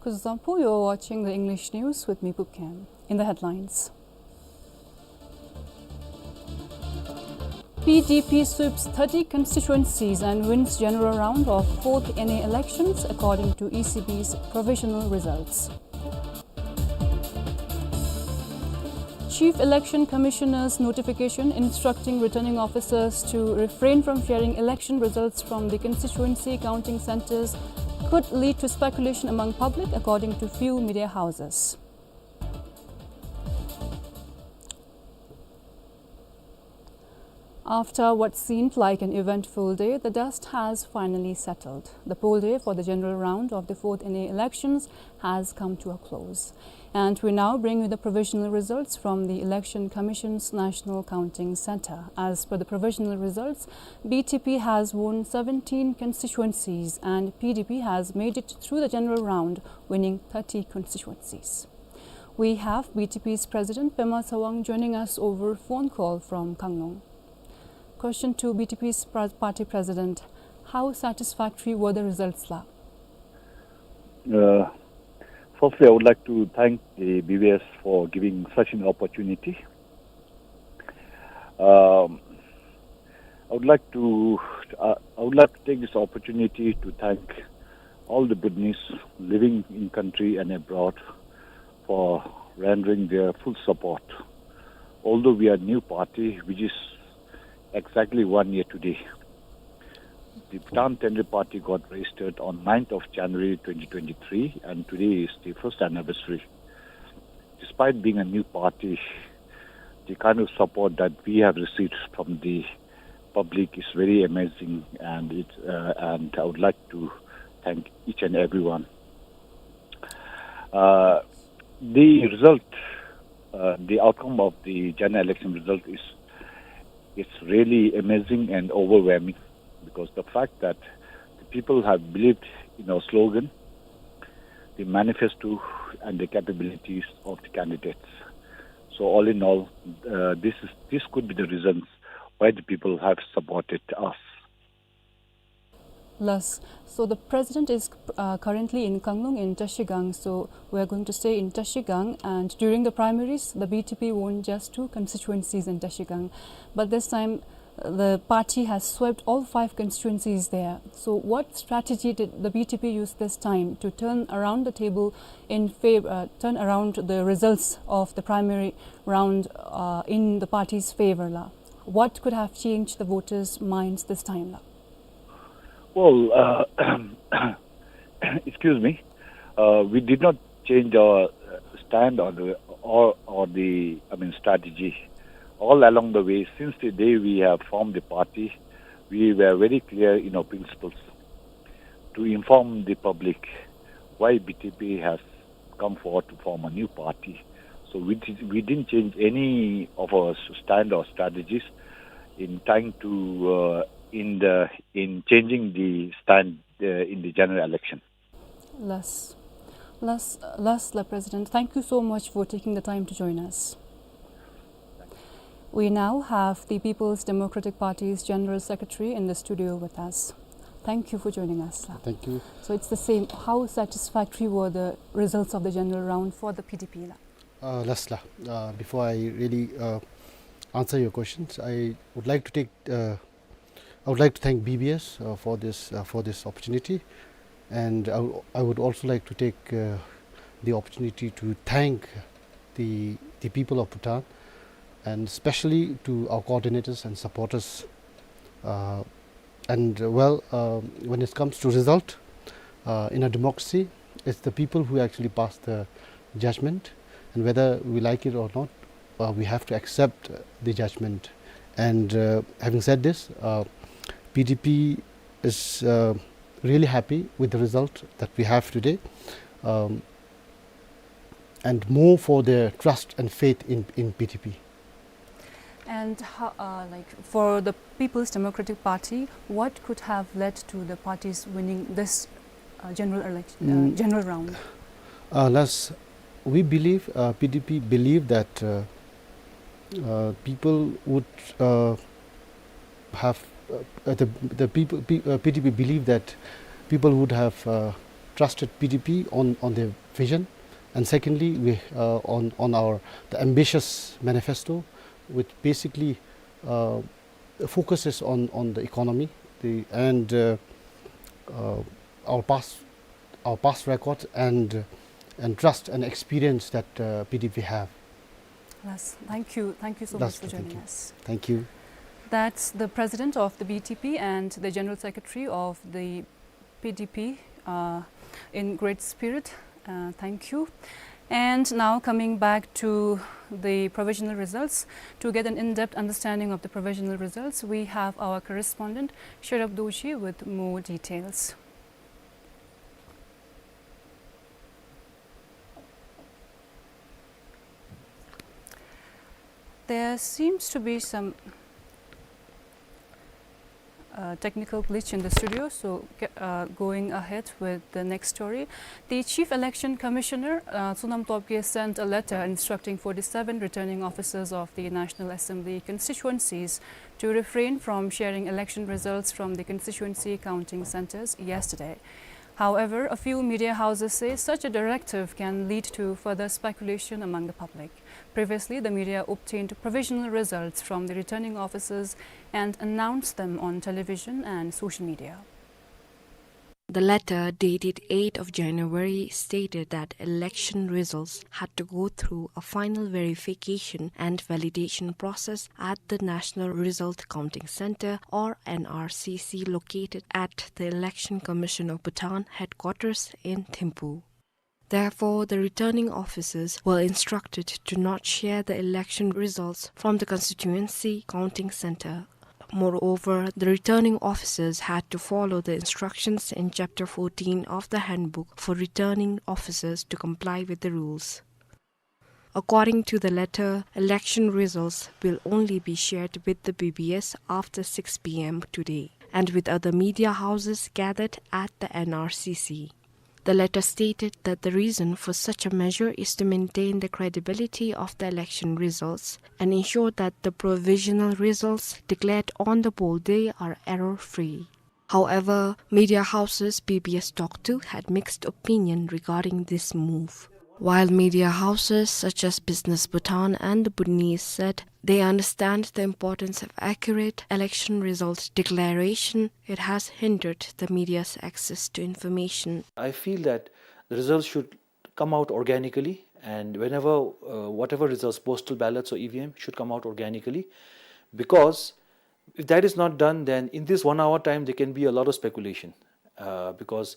Kuzuzangpo, you're watching the English news with me, Pupkem. In the headlines. P D P sweeps thirty constituencies and wins general round of fourth N A elections, according to E C B's provisional results. Chief Election Commissioner's notification instructing returning officers to refrain from sharing election results from the constituency counting centres could lead to speculation among public, according to few media houses. After what seemed like an eventful day, the dust has finally settled. The poll day for the general round of the fourth N A elections has come to a close. And we now bring you the provisional results from the Election Commission's National Counting Centre. As per the provisional results, B T P has won seventeen constituencies and P D P has made it through the general round, winning thirty constituencies. We have B T P's President Pema Tsawang joining us over phone call from Kangnoung. Question to B T P's pre-, party president: How satisfactory were the results, la? Uh, firstly, I would like to thank the B B S for giving such an opportunity. Um, I would like to, uh, I would like to take this opportunity to thank all the Bhutanese living in country and abroad for rendering their full support Although we are a new party, which is exactly one year today, the Bhutan Tenri Party got registered on ninth of January twenty twenty-three, and today is the first anniversary. Despite being a new party, the kind of support that we have received from the public is very amazing, and it, uh, and I would like to thank each and everyone. Uh, the result, uh, the outcome of the general election result is, it's really amazing and overwhelming, because the fact that the people have believed in our slogan, the manifesto, and the capabilities of the candidates. So all in all, uh, this is, this could be the reasons why the people have supported us. Last. So the president is, uh, currently in Kanglung in Trashigang. So we are going to stay in Trashigang. And during the primaries, the B T P won just two constituencies in Trashigang. But this time, uh, the party has swept all five constituencies there. So what strategy did the B T P use this time to turn around the table in favor, uh, turn around the results of the primary round, uh, in the party's favor, la? What could have changed the voters' minds this time, la? Well, uh, excuse me. Uh, we did not change our, uh, stand or the, or, or the, I mean, strategy. All along the way, since the day we have formed the party, we were very clear in our principles to inform the public why B T P has come forward to form a new party. So we did, we didn't change any of our s-, stand or strategies in trying to, uh, in the, in changing the stand, uh, in the general election. Last, last, last, la President, thank you so much for taking the time to join us. We now have the People's Democratic Party's General Secretary in the studio with us. Thank you for joining us, la. Thank you. So it's the same. How satisfactory were the results of the general round for the P D P, la? Uh, last, la. Uh, before I really, uh, answer your questions, I would like to take, uh, I would like to thank B B S, uh, for this, uh, for this opportunity, and I wou-, I would also like to take, uh, the opportunity to thank the, the people of Bhutan, and especially to our coordinators and supporters. Uh, and, uh, well, uh, when it comes to result, uh, in a democracy, it's the people who actually pass the judgment, and whether we like it or not, uh, we have to accept, uh, the judgment. And, uh, having said this, uh, P D P is, uh, really happy with the result that we have today, um, and more for their trust and faith in, in P D P. And ho-, uh, like, for the People's Democratic Party, what could have led to the party's winning this, uh, general elec-, uh, Mm. general round? Uh, last, we believe, uh, P D P believe that, uh, uh, people would, uh, have, uh, uh, the, the people, P-, uh, P D P believe that people would have, uh, trusted P D P on, on their vision, and secondly, we, uh, on, on our, the ambitious manifesto, which basically, uh, focuses on, on the economy, the, and, uh, uh, our past, our past record and, and trust and experience that, uh, P D P have. Yes, thank you. Thank you so much for joining us. Thank you. That's the president of the B T P and the general secretary of the P D P, uh, in great spirit. Uh, thank you. And now coming back to the provisional results, to get an in-depth understanding of the provisional results, we have our correspondent Sherab Doshi with more details. There seems to be some, uh, technical glitch in the studio, so, uh, going ahead with the next story. The Chief Election Commissioner, uh, Sonam Topgay, sent a letter instructing forty-seven returning officers of the National Assembly constituencies to refrain from sharing election results from the constituency counting centers yesterday. However, a few media houses say such a directive can lead to further speculation among the public. Previously, the media obtained provisional results from the returning officers and announced them on television and social media. The letter, dated eighth of January, stated that election results had to go through a final verification and validation process at the National Result Counting Centre, or N R C C, located at the Election Commission of Bhutan headquarters in Thimphu. Therefore, the returning officers were instructed to not share the election results from the constituency counting centre. Moreover, the returning officers had to follow the instructions in Chapter fourteen of the handbook for returning officers to comply with the rules. According to the letter, election results will only be shared with the B B S after six P M today and with other media houses gathered at the N R C C. The letter stated that the reason for such a measure is to maintain the credibility of the election results and ensure that the provisional results declared on the poll day are error-free. However, media houses B B S talked to had mixed opinion regarding this move. While media houses such as Business Bhutan and the Bhutanese said they understand the importance of accurate election result declaration, it has hindered the media's access to information. I feel that the results should come out organically, and whenever, uh, whatever results, postal ballots or E V M, should come out organically, because if that is not done, then in this one hour time, there can be a lot of speculation, uh, because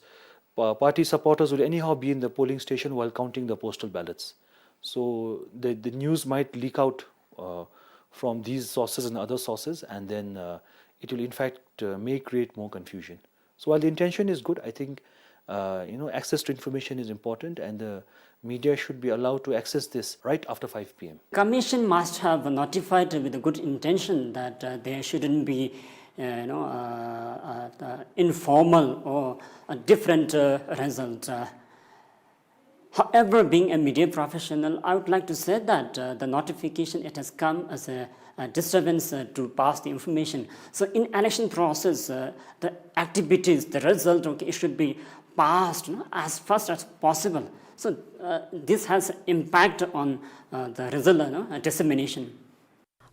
pa-, party supporters will anyhow be in the polling station while counting the postal ballots. So the, the news might leak out, uh, from these sources and other sources, and then, uh, it will in fact, uh, may create more confusion. So while the intention is good, I think, uh, you know, access to information is important, and the media should be allowed to access this right after five P M. Commission must have notified with a good intention that, uh, there shouldn't be, uh, you know, uh, uh, uh, informal or a different, uh, result. Uh, however, being a media professional, I would like to say that, uh, the notification, it has come as a, a disturbance, uh, to pass the information. So in election process, uh, the activities, the result, okay, it should be passed, you know, as fast as possible. So, uh, this has impact on, uh, the result, you know, uh, dissemination.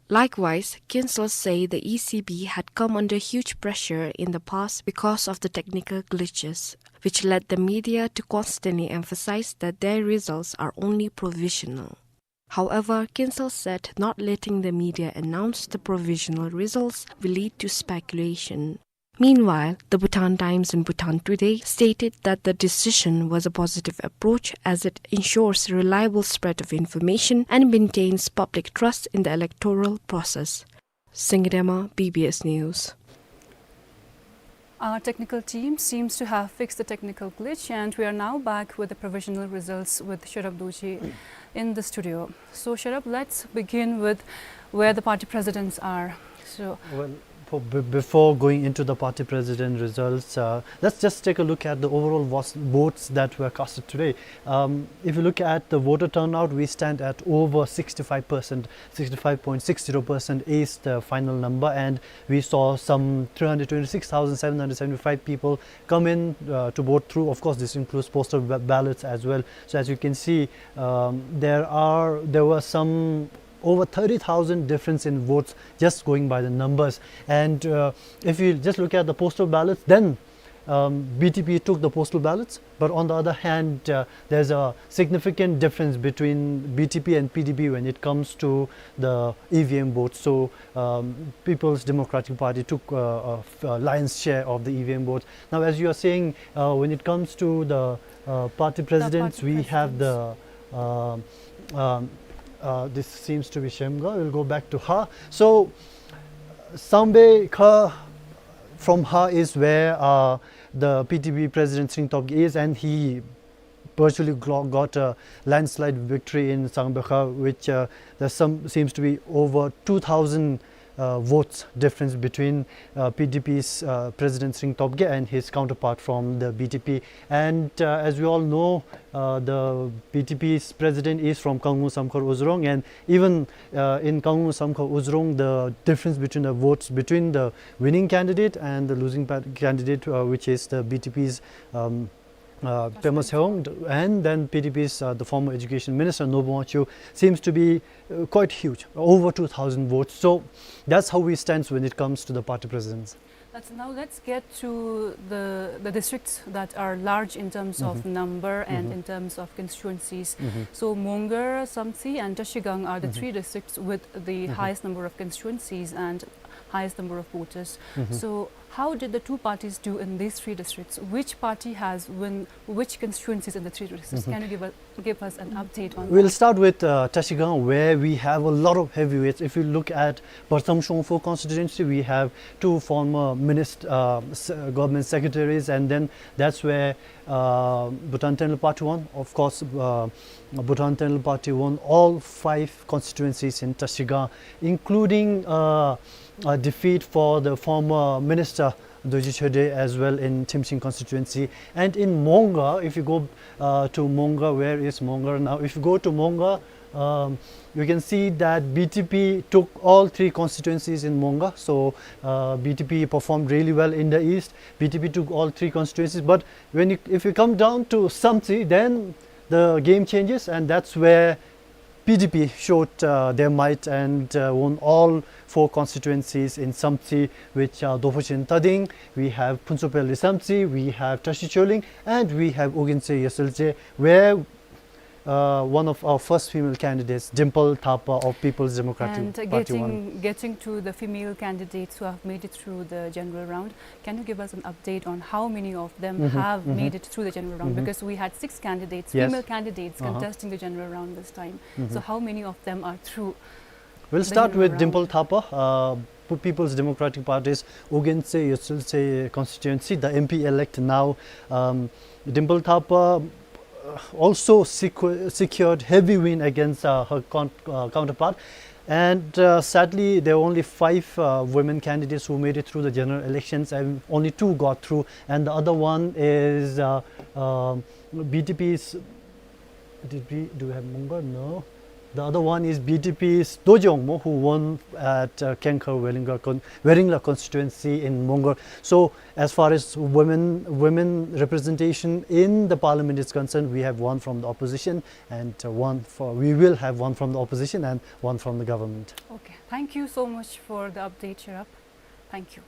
Likewise, Kinsella said the E C B had come under huge pressure in the past because of the technical glitches, which led the media to constantly emphasize that their results are only provisional. However, Kinsella said not letting the media announce the provisional results will lead to speculation. Meanwhile, the Bhutan Times and Bhutan Today stated that the decision was a positive approach as it ensures reliable spread of information and maintains public trust in the electoral process. Singdema, B B S News. Our technical team seems to have fixed the technical glitch, and we are now back with the provisional results with Sherab Dorji in the studio. So, Sherab, let's begin with where the party presidents are. So, well, for, be-, before going into the party president results, uh, let's just take a look at the overall vos-, votes that were casted today. Um, if you look at the voter turnout, we stand at over sixty-five percent. Sixty-five point six zero percent is the final number, and we saw some three hundred twenty-six thousand seven hundred seventy-five people come in, uh, to vote through. Of course, this includes postal ba-, ballots as well. So as you can see, um, there are, there were some over thirty thousand difference in votes just going by the numbers. And, uh, if you just look at the postal ballots, then, um, B T P took the postal ballots. But on the other hand, uh, there's a significant difference between B T P and P D P when it comes to the E V M votes. So, um, People's Democratic Party took, uh, a f-, a lion's share of the E V M votes. Now, as you are saying, uh, when it comes to the, uh, party presidents, we have the, uh, um, uh, this seems to be Shemga. We'll go back to her. So, Sangbe Kha, from her is where, uh, the P D P president Tshering Tobgay is, and he virtually glo-, got a landslide victory in Sangbe Kha, which, uh, there's some, seems to be over two thousand, uh, votes difference between, uh, P D P's, uh, president Tshering Tobgay and his counterpart from the B T P. And, uh, as we all know, uh, the B T P's president is from Kangtung Samkhor Uzrong, and even, uh, in Kangtung Samkhor Uzrong, the difference between the votes between the winning candidate and the losing pa-, candidate, uh, which is the B T P's, um, uh, Pema Tshewang, and then P D P's, uh, the former education minister Norbung Wangchuk seems to be, uh, quite huge, over two thousand votes. So that's how we stand when it comes to the party presidents. Let's, now let's get to the, the districts that are large in terms of number and in terms of constituencies. So Mongar, Samtse, and Trashigang are the three districts with the highest number of constituencies and highest number of voters. So how did the two parties do in these three districts? Which party has won which constituencies in the three districts? Can you give a, give us an update on that? We'll start with, uh, Trashigang, where we have a lot of heavyweights. If you look at Pratham Shongpho constituency, we have two former minist-, uh, s-, government secretaries, and then that's where, uh, Bhutan Tenlop Party won. Of course, uh, Bhutan Tenlop Party won all five constituencies in Trashigang, including, uh, a defeat for the former minister Dorji Chode as well in Thimsing constituency. And in Mongar, if you go, uh, to Mongar, where is Mongar now? If you go to Mongar, um, you can see that B T P took all three constituencies in Mongar. So, uh, B T P performed really well in the east. B T P took all three constituencies. But when you, if you come down to Samtse, then the game changes, and that's where P D P showed, uh, their might and, uh, won all four constituencies in Samtse, which are Dophochen Tading, we have Phuntsopel Samtse, we have Trashi Choling, and we have Oginse Yesseltje, where, uh, one of our first female candidates, Dimple Thapa of People's Democratic Party, won. And, uh, getting, getting to the female candidates who have made it through the general round, can you give us an update on how many of them have made it through the general round? Because we had six candidates, female candidates, contesting the general round this time. So how many of them are through the general round? We'll start with Dimple Thapa, uh, P-, People's Democratic Party's Oginse Yesseltje constituency, the M P elect now. Um, Dimple Thapa, uh, also secu-, secured heavy win against, uh, her con-, uh, counterpart. And, uh, sadly, there were only five, uh, women candidates who made it through the general elections, and only two got through. And the other one is, uh, um, B T P's, did we, do we have Mongar? No. The other one is B T P's Dorji Wangmo, who won at, uh, Kengkhar Weringla con-, Weringla constituency in Mongar. So, as far as women, women representation in the parliament is concerned, we have one from the opposition and, uh, one for, we will have one from the opposition and one from the government. Okay, thank you so much for the update, Sherap. Thank you.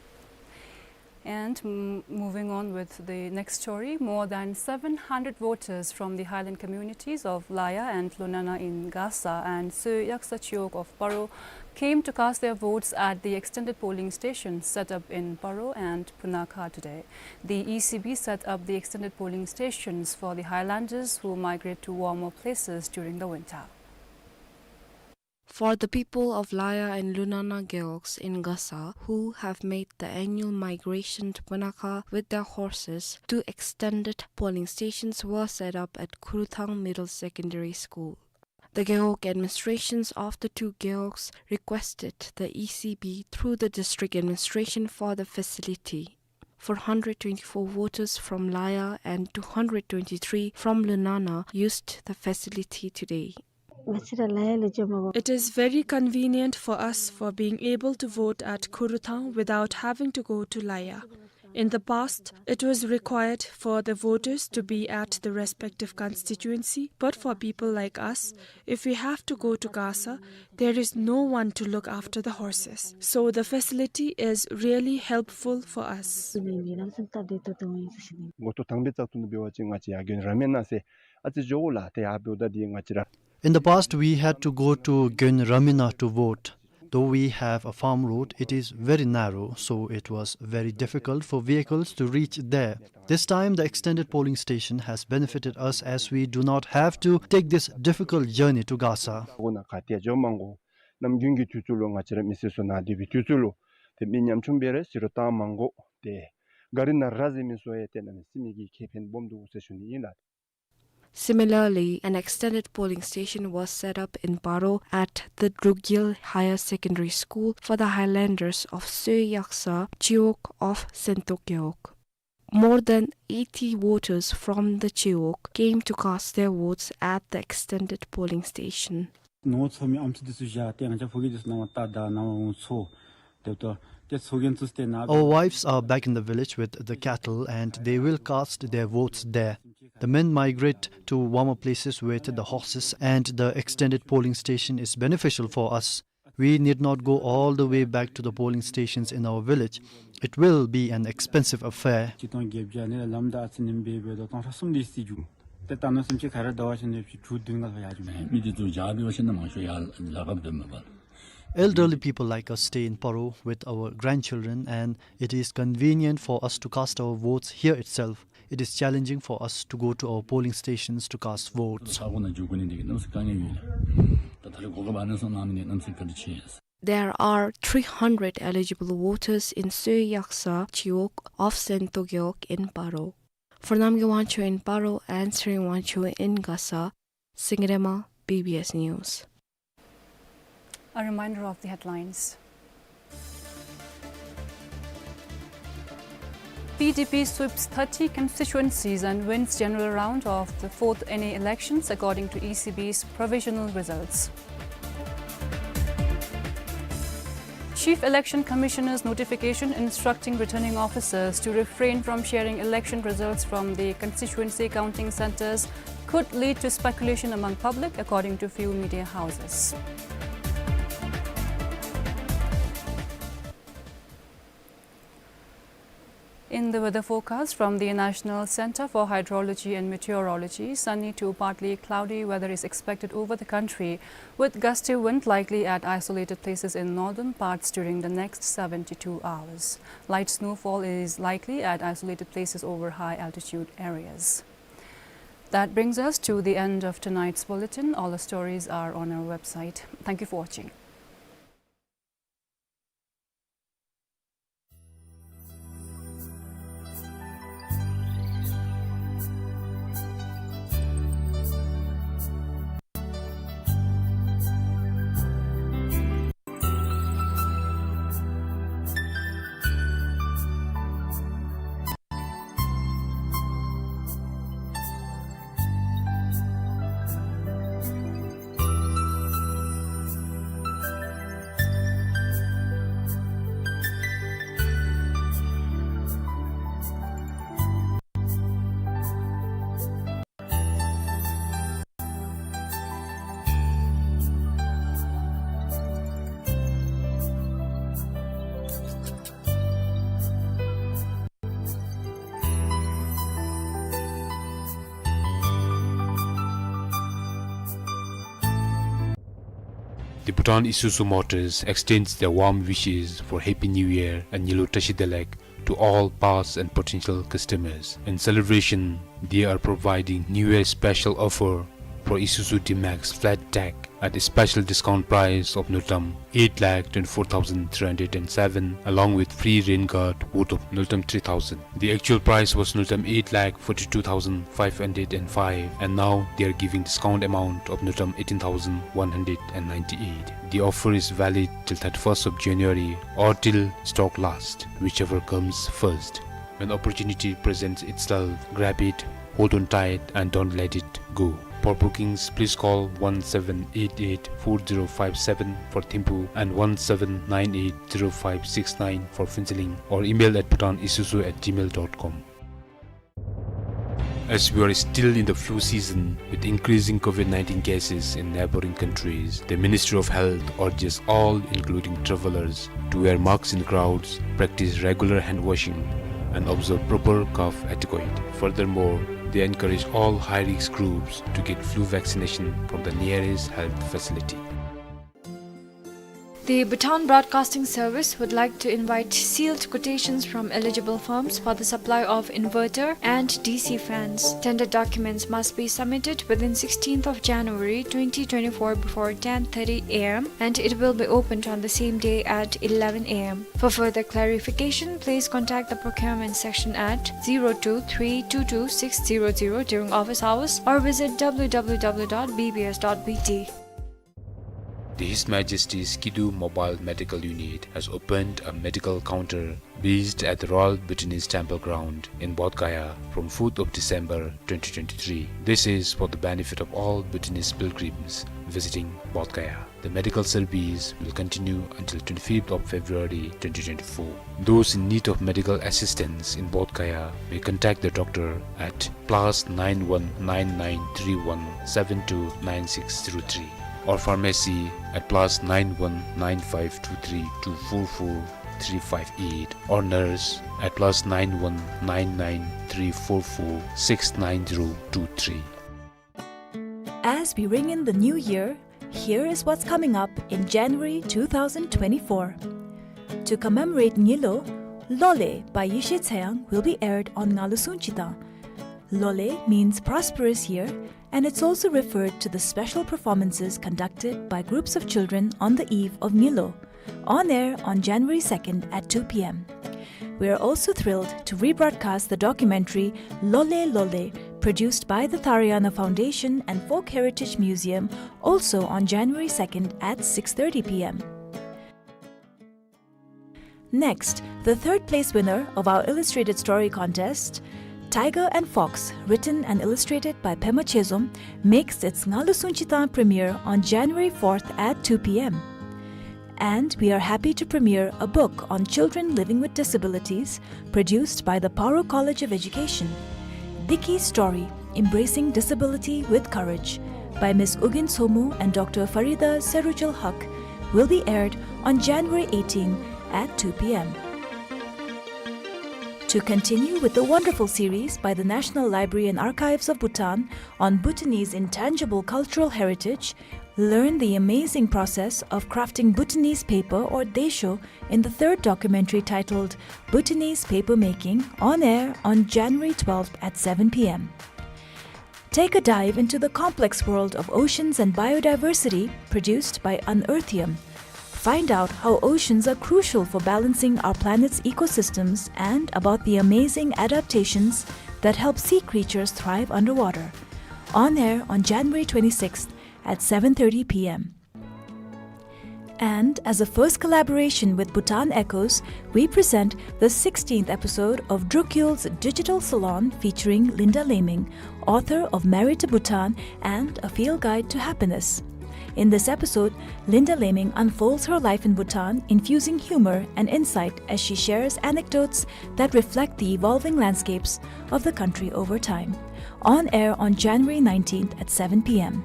And, mm, moving on with the next story, more than seven hundred voters from the highland communities of Laya and Lunana in Gasa and Soe Yaksa Chiwog of Paro came to cast their votes at the extended polling station set up in Paro and Punakha today. The E C B set up the extended polling stations for the highlanders who migrate to warmer places during the winter. For the people of Laya and Lunana Gewogs in Gasa, who have made the annual migration to Punakha with their horses, two extended polling stations were set up at Khuruthang Middle Secondary School. The Gewog administrations of the two Gewogs requested the E C B through the district administration for the facility. Four hundred twenty-four voters from Laya and two hundred twenty-three from Lunana used the facility today. It is very convenient for us for being able to vote at Khuruthang without having to go to Laya. In the past, it was required for the voters to be at the respective constituency, but for people like us, if we have to go to Gasa, there is no one to look after the horses. So the facility is really helpful for us. In the past, we had to go to Gön Ramina to vote. Though we have a farm road, it is very narrow, so it was very difficult for vehicles to reach there. This time, the extended polling station has benefited us as we do not have to take this difficult journey to Gasa. Similarly, an extended polling station was set up in Paro at the Drukgyel Higher Secondary School for the highlanders of Soe Yaksa Chiwog of Sento Gewog. More than eighty voters from the Chiwog came to cast their votes at the extended polling station. Our wives are back in the village with the cattle and they will cast their votes there. The men migrate to warmer places with the horses and the extended polling station is beneficial for us. We need not go all the way back to the polling stations in our village. It will be an expensive affair. སྤྱིར་བཏང་བརྒྱད་བརྒྱ་ནི་ལམ་དང་ཨ་ཙི་ཉིནམ་འབད་འབདཝ་ད་སྟོང་ཕྲག་གསུམ་དེ་ཅིག་འགྱོ། ཏེ་ད་ནཱ་སེམས་ཅན་ག་ར་ཟླ་བ་གཞན་ནང་ཅིག་དྲུག་བདུན་ག་ལྷོད་ཡར་འགྱོ་མས། མི་འདི་ཚུ་བྱཱར་འབད་བ་ཅིན་ནམ་མང་ཤོས་ཡར་ལ་ཁར་སྡོདཔ་མས་པ། Elderly people like us stay in Paro with our grandchildren, and it is convenient for us to cast our votes here itself. It is challenging for us to go to our polling stations to cast votes. ས་གོ་ནང་འགྱོ་དགོ་ནི་འདི་གིས་གནམ་མེད་ས་མེད་དཀའ་ངལ་ཡོད་ལགས། ད་ད་རེས་གོ་སྐབས་ཨ་ནི་ཚུ་གནང་མི་འདི་གནམ་མེད་ས་མེད་བཀའ་དྲིན་ཆེ། There are three hundred eligible voters in Soe Yaksa Chiwok of Saint Togeok in Paro. For Namgay Wangchuk in Paro and Tshering Wangchuk in Gasa, Singye Rema, B B S News. A reminder of the headlines. P D P sweeps thirty constituencies and wins general round of the fourth N A elections, according to E C B's provisional results. Chief Election Commissioner's notification instructing returning officers to refrain from sharing election results from the constituency counting centres could lead to speculation among public, according to few media houses. In the weather forecast from the National Centre for Hydrology and Meteorology, sunny to partly cloudy weather is expected over the country, with gusty wind likely at isolated places in northern parts during the next seventy-two hours. Light snowfall is likely at isolated places over high altitude areas. That brings us to the end of tonight's bulletin. All the stories are on our website. Thank you for watching. The Bhutan Isuzu Motors extends their warm wishes for Happy New Year and Nyilo Tashi Delek to all past and potential customers. In celebration, they are providing New Year special offer for Isuzu D-Max flat tag at a special discount price of Ngultrum eight lakh twenty-four thousand three hundred and seven, along with free rain guard worth of Ngultrum three thousand. The actual price was Ngultrum eight lakh forty-two thousand five hundred and five, and now they are giving discount amount of Ngultrum eighteen thousand one hundred and ninety-eight. The offer is valid till thirty-first of January or till stock last, whichever comes first. When opportunity presents itself, grab it, hold on tight, and don't let it go. For bookings, please call one seven eight eight four zero five seven for Thimphu and one seven nine eight zero five six nine for Phuentsholing, or email at bhutanisuzu at gmail dot com. As we are still in the flu season, with increasing COVID nineteen cases in neighboring countries, the Ministry of Health urges all, including travelers, to wear masks in crowds, practice regular hand washing, and observe proper cough etiquette. Furthermore, they encourage all high-risk groups to get flu vaccination from the nearest health facility. The Bhutan Broadcasting Service would like to invite sealed quotations from eligible firms for the supply of inverter and D C fans. Tender documents must be submitted within sixteenth of January twenty twenty-four before ten thirty A M, and it will be opened on the same day at eleven A M. For further clarification, please contact the procurement section at zero two three two two six zero zero during office hours or visit W W W dot B B S dot B T. The His Majesty's Kidu Mobile Medical Unit has opened a medical counter based at the Royal Bhutanese Temple Ground in Bodh Gaya from fourth of December twenty twenty-three. This is for the benefit of all Bhutanese pilgrims visiting Bodh Gaya. The medical service will continue until twenty-fifth of February twenty twenty-four. Those in need of medical assistance in Bodh Gaya may contact the doctor at plus nine one nine nine three one seven two nine six zero three, or pharmacy at plus nine one nine five two three two four four three five eight or nurse at plus nine one nine nine three four four six nine zero two three. As we ring in the new year, here is what's coming up in January two thousand twenty-four. To commemorate Ngilo, Lole by Yeshe Tseyang will be aired on Ngalu Sung Chitang. Lole means prosperous year, and it's also referred to the special performances conducted by groups of children on the eve of Ngilo, on air on January second at two p.m. We are also thrilled to rebroadcast the documentary Lole Lole, produced by the Tharayana Foundation and Folk Heritage Museum, also on January second at six thirty p.m. Next, the third place winner of our illustrated story contest, Tiger and Fox, written and illustrated by Pema Chezom, makes its Ngalu Sung Chitang premiere on January fourth at two p.m. And we are happy to premiere a book on children living with disabilities, produced by the Paro College of Education. Diki Story, Embracing Disability with Courage, by Miss Ugyen Tshomou and Doctor Farida Serujul Haque, will be aired on January eighteen at two p.m. To continue with the wonderful series by the National Library and Archives of Bhutan on Bhutanese intangible cultural heritage, learn the amazing process of crafting Bhutanese paper or desho in the third documentary titled Bhutanese Paper Making, on air on January twelfth at seven p.m. Take a dive into the complex world of oceans and biodiversity produced by Unearthium. Find out how oceans are crucial for balancing our planet's ecosystems and about the amazing adaptations that help sea creatures thrive underwater. On air on January twenty-sixth at seven thirty p.m. And as a first collaboration with Bhutan Echoes, we present the sixteenth episode of Drukyul's Digital Salon featuring Linda Laming, author of Married to Bhutan and A Field Guide to Happiness. In this episode, Linda Laming unfolds her life in Bhutan, infusing humor and insight as she shares anecdotes that reflect the evolving landscapes of the country over time. On air on January nineteenth at seven p.m.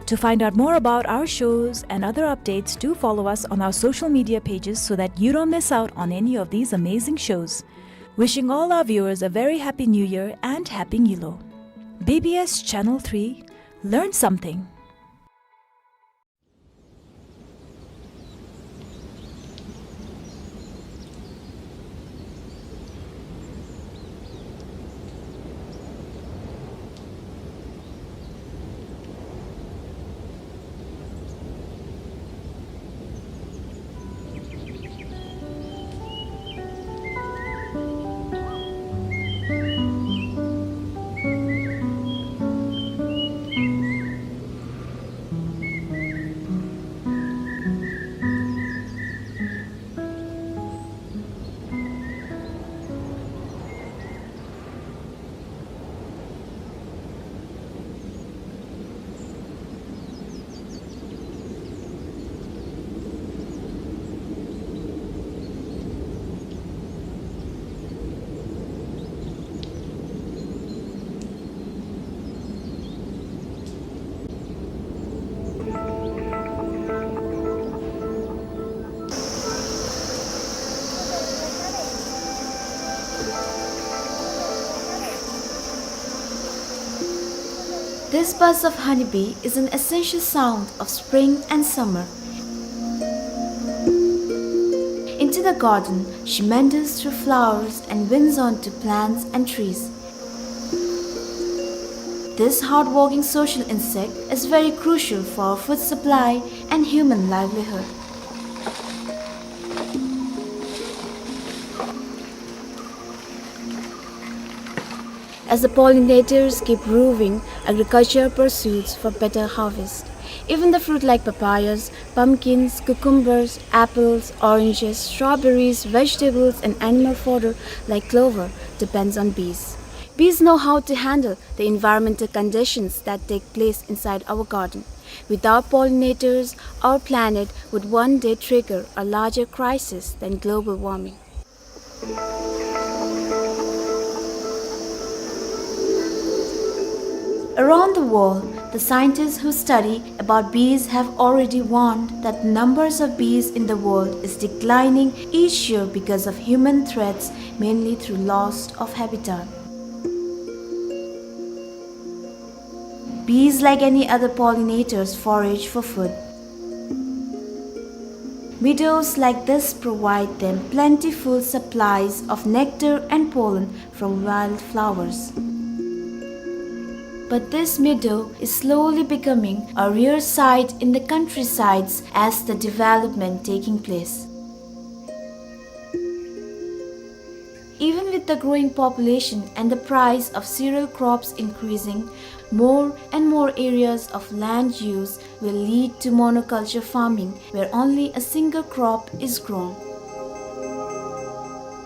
To find out more about our shows and other updates, do follow us on our social media pages so that you don't miss out on any of these amazing shows. Wishing all our viewers a very happy New Year and Happy Ngilo. B B S Channel three, learn something. This buzz of honeybee is an essential sound of spring and summer. Into the garden, she meanders through flowers and winds on to plants and trees. This hardworking social insect is very crucial for our food supply and human livelihood. As the pollinators keep roving, agriculture pursues for better harvest. Even the fruit like papayas, pumpkins, cucumbers, apples, oranges, strawberries, vegetables, and animal fodder like clover depends on bees. Bees know how to handle the environmental conditions that take place inside our garden. Without pollinators, our planet would one day trigger a larger crisis than global warming. Around the world, The scientists who study about bees have already warned that the numbers of bees in the world is declining each year because of human threats, mainly through loss of habitat. Bees, like any other pollinators, forage for food. Meadows like this provide them plentiful supplies of nectar and pollen from wildflowers. But this meadow is slowly becoming a rare sight in the countrysides as the development taking place. Even with the growing population and the price of cereal crops increasing, more and more areas of land use will lead to monoculture farming, where only a single crop is grown.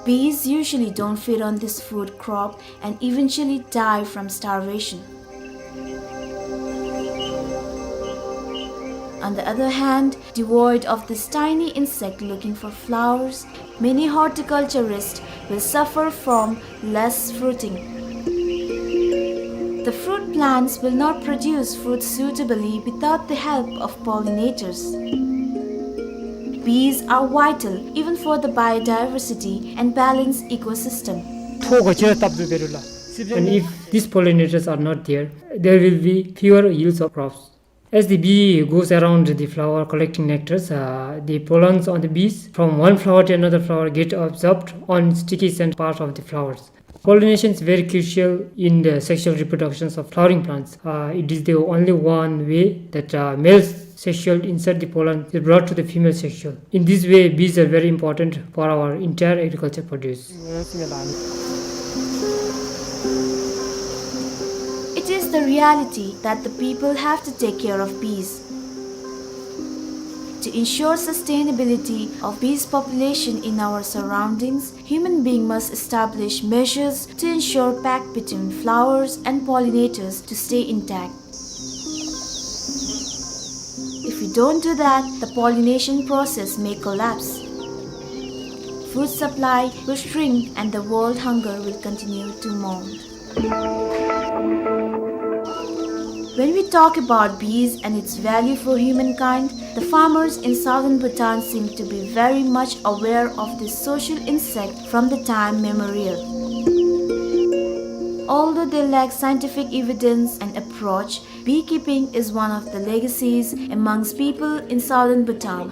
Bees usually don't feed on this food crop and eventually die from starvation. On the other hand, devoid of this tiny insect looking for flowers, many horticulturists will suffer from less fruiting. The fruit plants will not produce fruit suitably without the help of pollinators. Bees are vital even for the biodiversity and balanced ecosystem. ཐོག་ག་ཅི་ར་བཏབ་དུ་བེ་རུ་ལ། And if these pollinators are not there, there will be fewer yields of crops. As the bee goes around the flower collecting nectars, uh, the pollens on the bees from one flower to another flower get absorbed on sticky scent part of the flowers. Pollination is very crucial in the sexual reproductions of flowering plants. Uh, it is the only one way that, uh, male sexual insert the pollen is brought to the female sexual. In this way, bees are very important for our entire agriculture produce. It is the reality that the people have to take care of bees. To ensure sustainability of bees population in our surroundings, human being must establish measures to ensure pact between flowers and pollinators to stay intact. If we don't do that, the pollination process may collapse. Food supply will shrink and the world hunger will continue to mount. When we talk about bees and its value for humankind, the farmers in southern Bhutan seem to be very much aware of this social insect from the time memorial. Although they lack scientific evidence and approach, beekeeping is one of the legacies amongst people in southern Bhutan.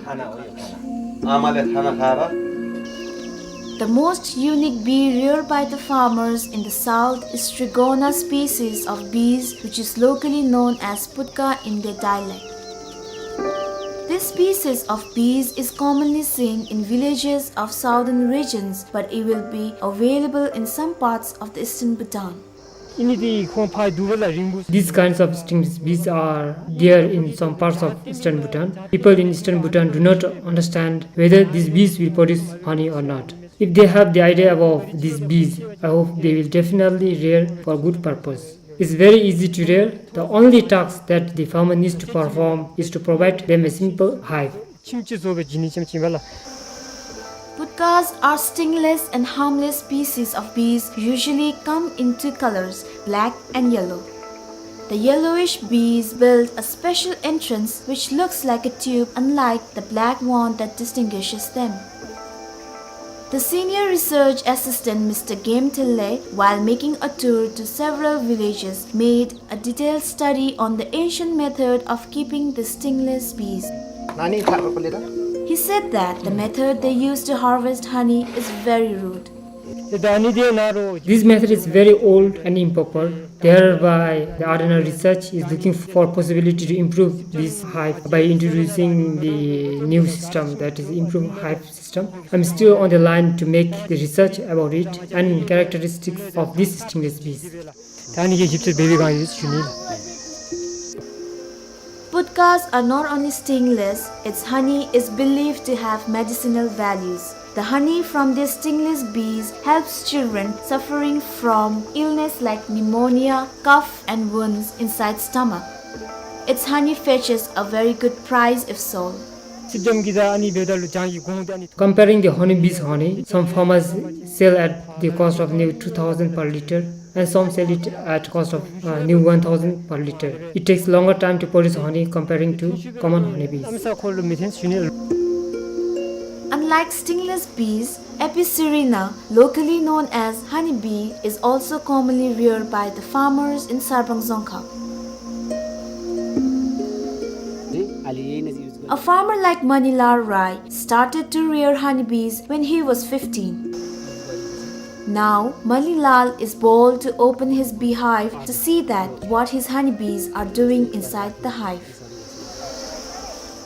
The most unique bee reared by the farmers in the south is Strigona species of bees, which is locally known as putka in their dialect. This species of bees is commonly seen in villages of southern regions, but it will be available in some parts of the eastern Bhutan. These kinds of stingless bees are there in some parts of eastern Bhutan. People in eastern Bhutan do not understand whether these bees will produce honey or not. If they have the idea about these bees, I hope they will definitely rear for good purpose. It's very easy to rear. The only task that the farmer needs to perform is to provide them a simple hive. Putkas are stingless and harmless species of bees, usually come in two colors, black and yellow. The yellowish bees build a special entrance which looks like a tube, unlike the black one that distinguishes them. The senior research assistant, Mister Game Thille, while making a tour to several villages, made a detailed study on the ancient method of keeping the stingless bees. He said that the method they used to harvest honey is very rude. This method is very old and improper. Thereby, the Ardhanar's research is looking for possibility to improve this hive by introducing the new system, that is improved hive system. I'm still on the line to make the research about it and characteristics of these stingless bees. Putkas are not only stingless, its honey is believed to have medicinal values. The honey from these stingless bees helps children suffering from illness like pneumonia, cough, and wounds inside stomach. Its honey fetches a very good price if sold. Comparing the honeybee's honey, some farmers sell at the cost of near two thousand per litre. and some sell it at cost of, uh, new one thousand per liter. It takes longer time to produce honey comparing to common honeybees. Unlike stingless bees, Apicerina, locally known as honeybee, is also commonly reared by the farmers in Sarpang Dzongkhag. A farmer like Manilal Rai started to rear honeybees when he was fifteen. Now, Manilal is bold to open his beehive to see that what his honeybees are doing inside the hive.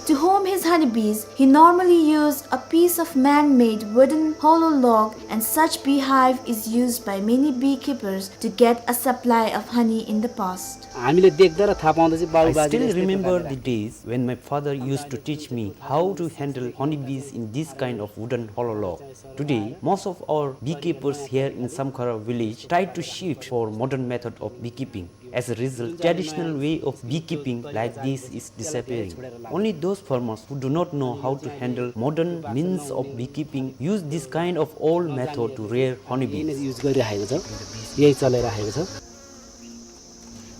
To home his honeybees, he normally used a piece of man-made wooden hollow log, and such beehive is used by many beekeepers to get a supply of honey in the past. हामीले देख्दा र थाहा पाउँदा चाहिँ बाबु I बाजेले still यस्तै remember प्रकारले the days when my father used to teach me how to handle honeybees in this kind of wooden hollow log. Today, most of our beekeepers here in Samkhara village try to shift for modern method of beekeeping. As a result, traditional way of beekeeping like this is disappearing. Only those farmers who do not know how to handle modern means of beekeeping use this kind of old method to rear honeybees. यिनले युज गरिराखेको छ, यही चलाइराखेको छ।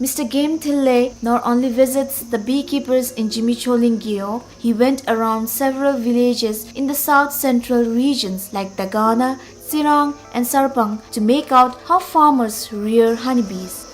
Mister Game Thille not only visits the beekeepers in Jimicholin Gewog, he went around several villages in the south central regions like Dagana, Tsirang, and Sarpang to make out how farmers rear honeybees.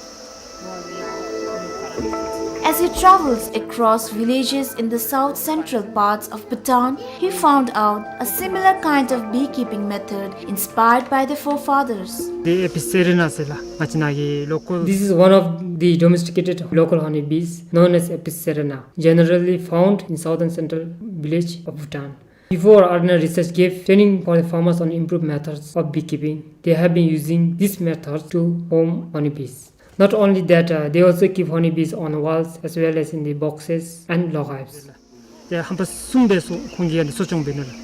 As he travels across villages in the south central parts of Bhutan, he found out a similar kind of beekeeping method inspired by the forefathers. The Apicerina ཟེར་ལགས། ང་བཅས་ནཱ་གི་local This is one of the domesticated local honeybees known as Apicerina, generally found in southern central village of Bhutan. Before, Arena Research gave training for the farmers on improved methods of beekeeping. They have been using this method to home honeybees. Not only that, uh, they also keep honeybees on walls as well as in the boxes and log hives. དེ་ཧམ་པ་གསུམ་སྦེ་གསོ་ཁོང་གིས་ཡང་གསོ་སྐྱོང་འབད་ནུག་ལགས།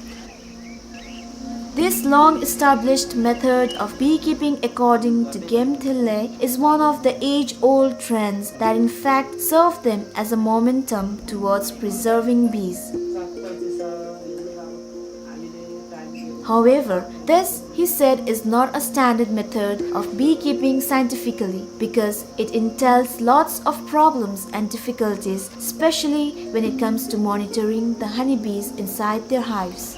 This long-established method of beekeeping, according to Game Thille, is one of the age-old trends that in fact serve them as a momentum towards preserving bees. However, this, he said, is not a standard method of beekeeping scientifically because it entails lots of problems and difficulties, especially when it comes to monitoring the honeybees inside their hives.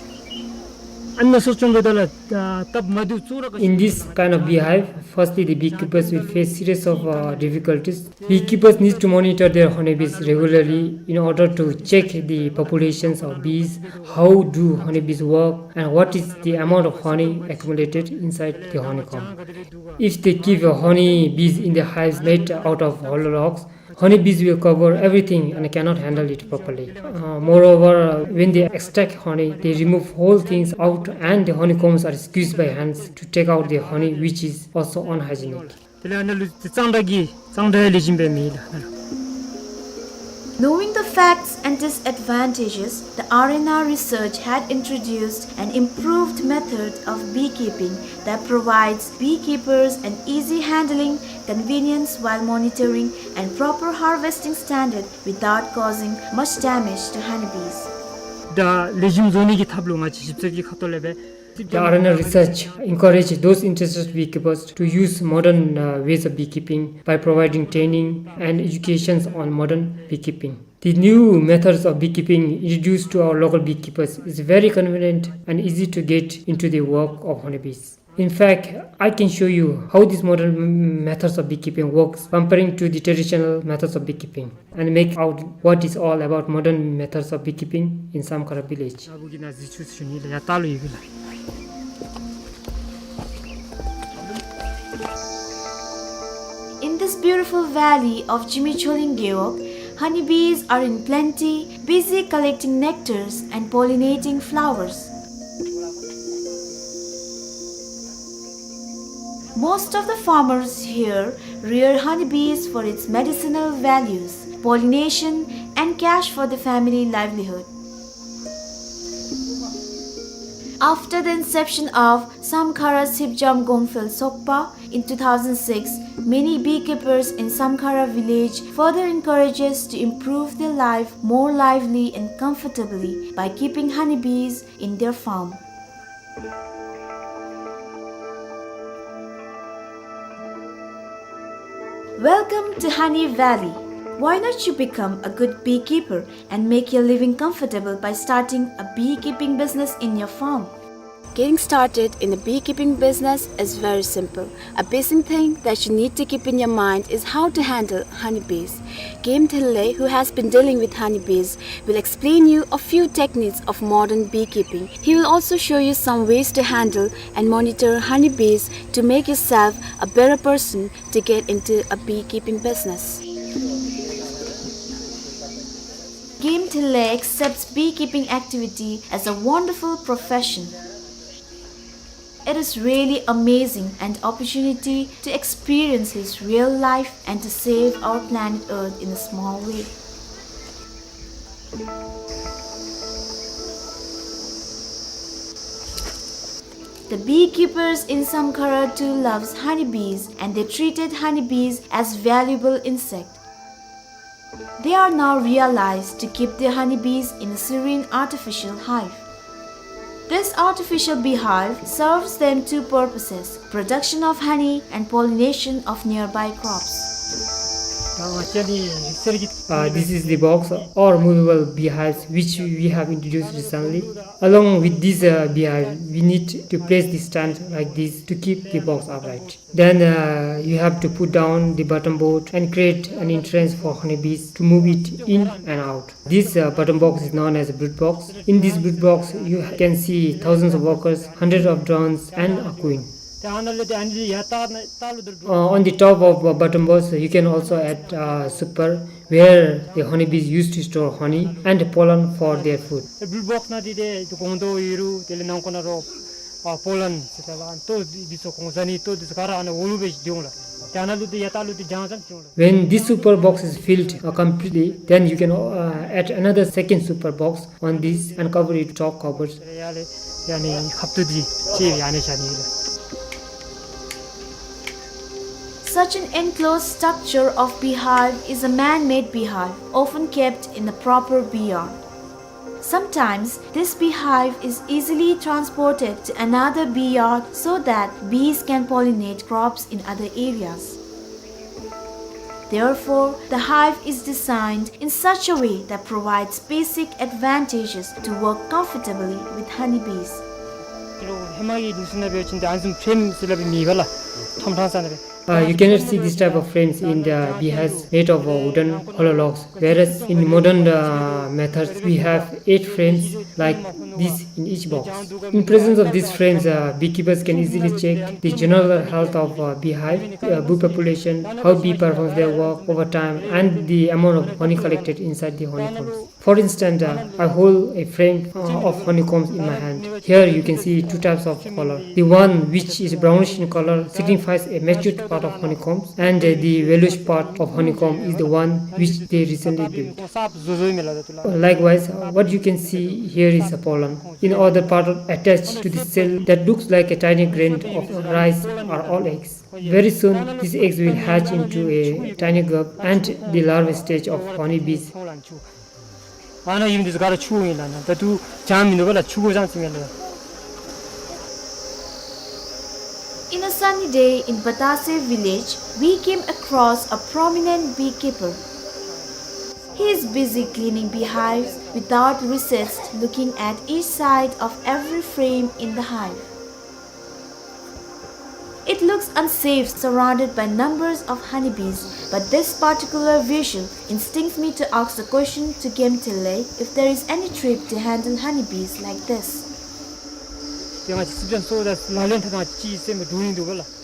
In this kind of beehive, firstly, the beekeepers will face series of, uh, difficulties. Beekeepers need to monitor their honeybees regularly in order to check the populations of bees, how do honeybees work, and what is the amount of honey accumulated inside the honeycomb. If they keep, uh, honeybees in the hives made out of hollow logs, honeybees will cover everything and cannot handle it properly. Uh, moreover, uh, when they extract honey, they remove whole things out and the honeycombs are squeezed by hands to take out the honey, which is also unhygienic. དེ་ལས་ཨ་ནཱ་ལུ་གཙང་སྦྲ་གི་གཙང་སྦྲ་ལེགས་ཤོམ་སྦེ་མེད་ལགས། Knowing the facts and disadvantages, the Arena Research had introduced an improved method of beekeeping that provides beekeepers an easy handling, convenience while monitoring, and proper harvesting standard without causing much damage to honeybees. ད་ལེགས་ཤོམ་བཟོ་ནི་གི་ཐབས་ལུ་ང་བཅས་ཞིབ་འཚོལ་གྱི་ཁ་ཐུག་ལས་སྦེ། The Arena Research encourage those interested beekeepers to use modern, uh, ways of beekeeping by providing training and educations on modern beekeeping. The new methods of beekeeping introduced to our local beekeepers is very convenient and easy to get into the work of honeybees. In fact, I can show you how these modern m-, methods of beekeeping works comparing to the traditional methods of beekeeping and make out what is all about modern methods of beekeeping in Samkhara village. In this beautiful valley of Jimicholin Gewog, honeybees are in plenty, busy collecting nectars and pollinating flowers. Most of the farmers here rear honeybees for its medicinal values, pollination, and cash for the family livelihood. After the inception of Samkhara Sipjam Gongphel Sokpa in two thousand six, many beekeepers in Samkhara village further encourages to improve their life more lively and comfortably by keeping honeybees in their farm. Welcome to Honey Valley. Why not you become a good beekeeper and make your living comfortable by starting a beekeeping business in your farm? Getting started in a beekeeping business is very simple. A basic thing that you need to keep in your mind is how to handle honeybees. Game Tele, who has been dealing with honeybees, will explain you a few techniques of modern beekeeping. He will also show you some ways to handle and monitor honeybees to make yourself a better person to get into a beekeeping business. Game Tele accepts beekeeping activity as a wonderful profession. It is really amazing an opportunity to experience his real life and to save our planet Earth in a small way. The beekeepers in Samkhara too loves honeybees, and they treated honeybees as valuable insect. They are now realized to keep their honeybees in a serene artificial hive. This artificial beehive serves them two purposes, production of honey and pollination of nearby crops. Uh, this is the box or movable beehives which we have introduced recently. Along with this, uh, beehive, we need to place the stand like this to keep the box upright. Then, uh, you have to put down the bottom board and create an entrance for honeybees to move it in and out. This, uh, bottom box is known as a brood box. In this brood box, you can see thousands of workers, hundreds of drones, and a queen. Uh, on the top of, uh, bottom box, you can also add, uh, super, where the honeybees used to store honey and pollen for their food. ཨེ་བུལ་བོགས་ནང་འདི་ཏེ་ཏེ་སྒོང་རྡོག་ཡོད་རུང་དེ་ལས་ནང་ཁོག་ནང་རོ་ཨ་པོ་ལན་ཟེར་ད་ལགས། ལྟོ་འདི་ཚུ་གོང་ཟ་ནི་ལྟོ་འདི་ཚུ་ག་ར་ཨ་ནཱ་འོག་ལུ་སྦེ་སྡོད་འོང་ལགས། ཏེ་ཨ་ནཱ་ལུ་ཏེ་ཡར་ལྟག་ལུ་ཏེ་བརྒྱངས་ཙམ་ཅིག་འོང་ལགས། When this super box is filled, uh, completely, then you can, uh, add another second super box on this and cover it with top covers. ཡར་ལས་ཡར་ནི་ཁབ་ཏོ་འདི་ཅིག་ཡར་ནི་བཞག་ནི་ལགས། Such an enclosed structure of beehive is a man-made beehive, often kept in a proper bee yard. Sometimes, this beehive is easily transported to another bee yard so that bees can pollinate crops in other areas. Therefore, the hive is designed in such a way that provides basic advantages to work comfortably with honeybees. ཧེ་མ་གི་ནུས་ཤུགས་ནང་འབད་བ་ཅིན་ཏེ་ཨ་ནི་བཟུམ་ཕྲེམ་ཟེར་སླབ་མེད་པ་ལགས། ཐོམ་ཕྲང་ས་ནང་སྦེ། Uh, you cannot see this type of frames in the beehives made of, uh, wooden hollow logs, whereas in modern, uh, methods we have eight frames like this in each box. In presence of these frames, uh, beekeepers can easily check the general health of, uh, beehive, uh, bee population, how bee performs their work over time, and the amount of honey collected inside the honeycombs. For instance, uh, I hold a frame, uh, of honeycombs in my hand. Here you can see two types of color. The one which is brownish in color signifies a matured part of honeycombs, and, uh, the yellowish part of honeycomb is the one which they recently built. Likewise, uh, what you can see here is a pollen. In other part, attached to the cell that looks like a tiny grain of rice are all eggs. Very soon, these eggs will hatch into a tiny grub and the larval stage of honeybees. ཨ་ནཱ་ཨིན་འདི་ཚུ་ག་ར་ཆུ་ཨིན་ལགས། ཨ་ནཱ་ད་ལྟོ་ལྗང་མིན་འདུག་པ་ལགས། ཆུ་གོ་ལྗང་ཅིག་མེད་ལགས། In a sunny day in Batase village, we came across a prominent beekeeper. He is busy cleaning beehives without recess, looking at each side of every frame in the hive. It looks unsafe, surrounded by numbers of honeybees, but this particular visual instincts me to ask the question to Game Tele if there is any trick to handle honeybees like this.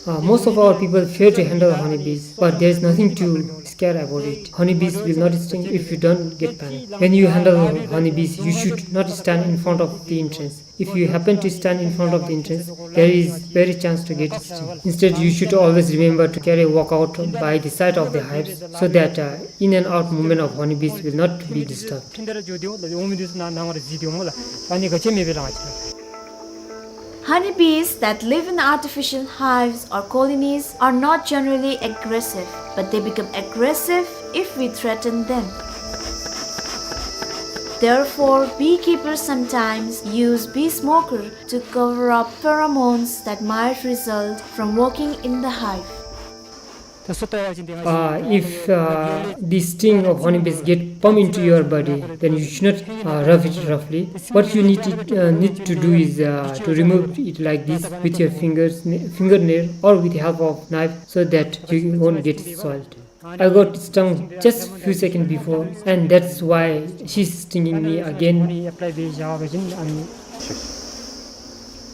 Uh, most of our people fear to handle honeybees, but there is nothing to scare about it. Honeybees will not sting if you don't get panic. When you handle honeybees, you should not stand in front of the entrance. If you happen to stand in front of the entrance, there is very chance to get stung. Instead, you should always remember to carry a walkout by the side of the hives so that, uh, in and out movement of honeybees will not be disturbed. Honeybees that live in artificial hives or colonies are not generally aggressive, but they become aggressive if we threaten them. Therefore, beekeepers sometimes use bee smoker to cover up pheromones that might result from working in the hive. Uh, if uh, the sting of honeybees get pump into your body, then you should not uh, rub it roughly. What you need to, uh, need to do is uh, to remove it like this with your fingers, fingernail, or with the help of knife, so that you won't get soiled. I got stung just few seconds before, and that's why she's stinging me again.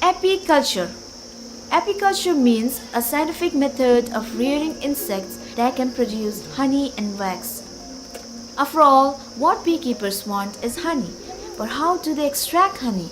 Apiculture. Apiculture means a scientific method of rearing insects that can produce honey and wax. After all, what beekeepers want is honey. But how do they extract honey?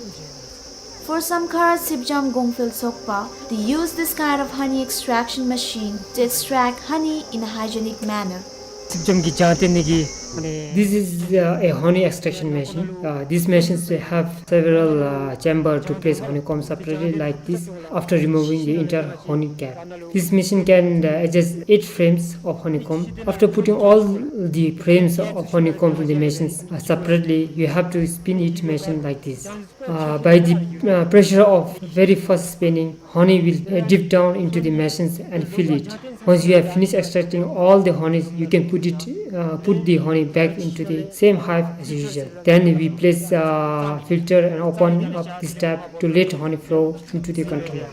For Samkhara Sipjam Gongphel Sokpa, they use this kind of honey extraction machine to extract honey in a hygienic manner. Sipjam ki jante ne ki, mane, this is uh, a honey extraction machine. Uh, these machines have several uh, chamber to place honeycomb separately like this after removing the entire honey cap. This machine can uh, adjust eight frames of honeycomb. After putting all the frames of honeycomb in the machines uh, separately, you have to spin each machine like this. Uh, by the uh, pressure of very fast spinning, honey will uh, dip down into the machines and fill it. Once you have finished extracting all the honey, you can put it, uh, put the honey back into the same hive as usual. Then we place a filter and open up this tap to let honey flow into the container.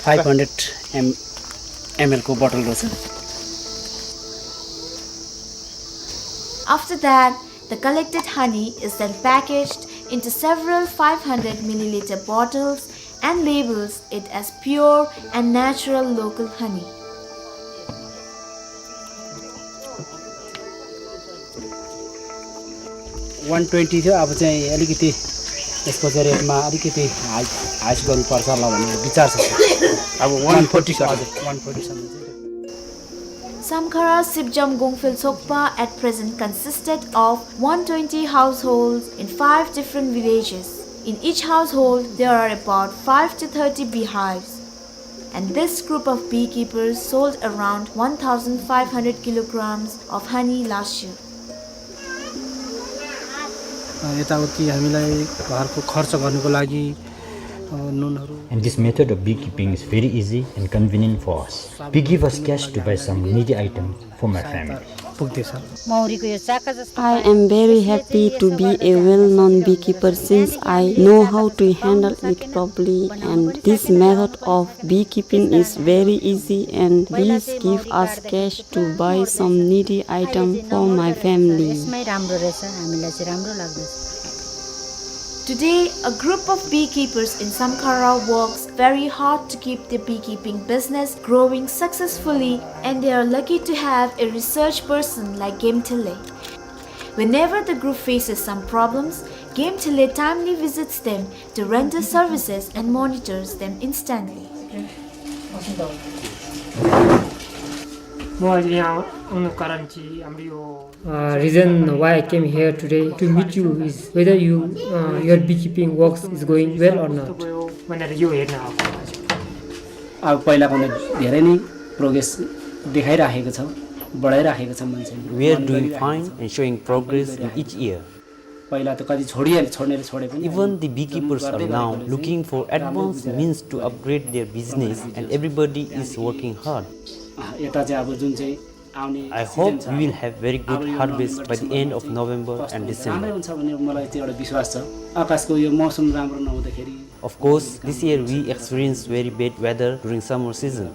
Five hundred M L को बोतल रहेछ। After that, the collected honey is then packaged into several five hundred milliliter bottles and labels it as pure and natural local honey. One twenty थियो, अब चाहिँ अलिकति यसको चाहिँ रेटमा अलिकति हाई, हाई गर्नुपर्छ होला भन्ने विचार छ, सर। अब one forty सर। हजुर, one forty सम्म चाहिँ। Samkhara Sipjam Gongphel Sokpa at present consisted of one twenty households in five different villages. In each household, there are about five to thirty beehives. And this group of beekeepers sold around one thousand five hundred kilograms of honey last year. अ, यताउति हामीलाई घरको खर्च गर्नको लागि, अ, नुनहरू। And this method of beekeeping is very easy and convenient for us. We give us cash to buy some needy item for my family. पुग्दैछ। मौरीको यो चाका जस्तो I am very happy to be a well-known beekeeper since I know how to handle it properly, and this method of beekeeping is very easy and this give us cash to buy some needy item for my family. यसमै राम्रो रहेछ, हामीलाई चाहिँ राम्रो लाग्दछ। Today, a group of beekeepers in Samkhara works very hard to keep their beekeeping business growing successfully, and they are lucky to have a research person like Gemthele. Whenever the group faces some problems, Gemthele timely visits them to render services and monitors them instantly. म अहिले यहाँ आउनु कारण चाहिँ हाम्रो यो Uh, reason why I came here today to meet you is whether you, uh, your beekeeping works is going well or not. भनेर यो हेर्न आएको। अब पहिलाभन्दा धेरै नै प्रोग्रेस देखाइराखेको छ, बढाइराखेको छ मान्छे। We are doing fine and showing progress in each year. पहिला त कति छोडिहाले, छोड्नेले छोडे पनि। Even the beekeepers are now looking for advanced means to upgrade their business and everybody is working hard. अँ, यता चाहिँ अब जुन चाहिँ आउने I hope we will have very good harvest by the end of November and December. राम्रै हुन्छ भन्ने मलाई त्यो एउटा विश्वास छ। आकाशको यो मौसम राम्रो नहुँदाखेरि Of course, this year we experienced very bad weather during summer season.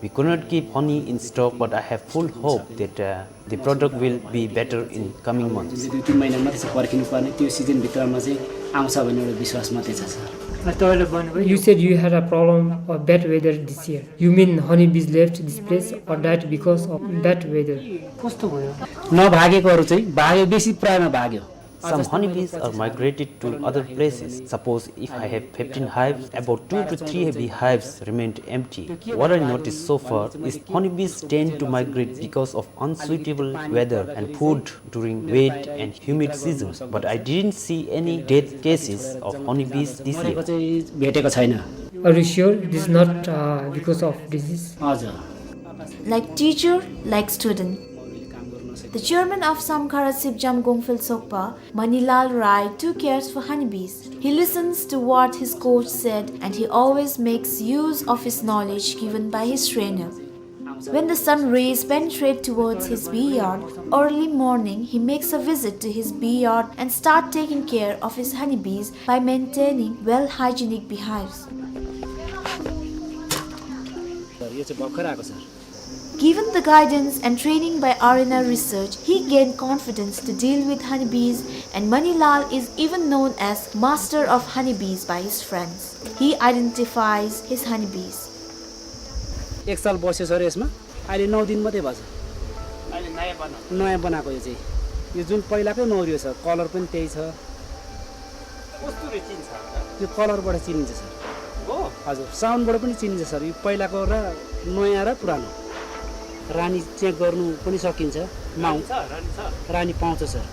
We could not keep honey in stock, but I have full hope that, uh, the product will be better in coming months. जुन चाहिँ दुई तिन महिना मात्रै छ पर्खिनु पर्ने, त्यो सिजनभित्रमा चाहिँ आउँछ भन्ने एउटा विश्वास मात्रै छ, sir. You said you had a problem of bad weather this year. You mean honeybees left this place or died because of bad weather? कस्तो भयो? नभागेकोहरू चाहिँ भाग्यो, बेसी प्रायमा भाग्यो। Some honeybees are migrated to other places. Suppose if I have fifteen hives, about two to three beehives remained empty. What I noticed so far is honeybees tend to migrate because of unsuitable weather and food during wet and humid season, but I didn't see any death cases of honeybees this year. चाहिँ भेटेको छैन। Are you sure this is not, uh, because of disease? हजुर। Like teacher, like student. The chairman of Samkhara Sipjam Gongphel Sokpa, Manilal Rai, too cares for honeybees. He listens to what his coach said and he always makes use of his knowledge given by his trainer. When the sun rays penetrate towards his bee yard, early morning he makes a visit to his bee yard and start taking care of his honeybees by maintaining well hygienic beehives. यो चाहिँ भर्खर आएको छ। Given the guidance and training by R N R Research, he gained confidence to deal with honeybees, and Manilal is even known as master of honeybees by his friends. He identifies his honeybees. एक साल बस्यो सर यसमा, अहिले नौ दिन मात्रै भएको छ। अहिले नयाँ बनाएको। नयाँ बनाएको यो चाहिँ। यो जुन पहिलाकै मौरी हो सर, कलर पनि त्यही छ। कस्तुरी चिन्छ? यो कलरबाट चिनिन्छ सर। हो? हजुर, साउन्डबाट पनि चिनिन्छ सर। यो पहिलाको र नयाँ र पुरानो। रानी चेक गर्नु पनि सकिन्छ। माउ- रानी छ? रानी छ? रानी पाउँछ सर।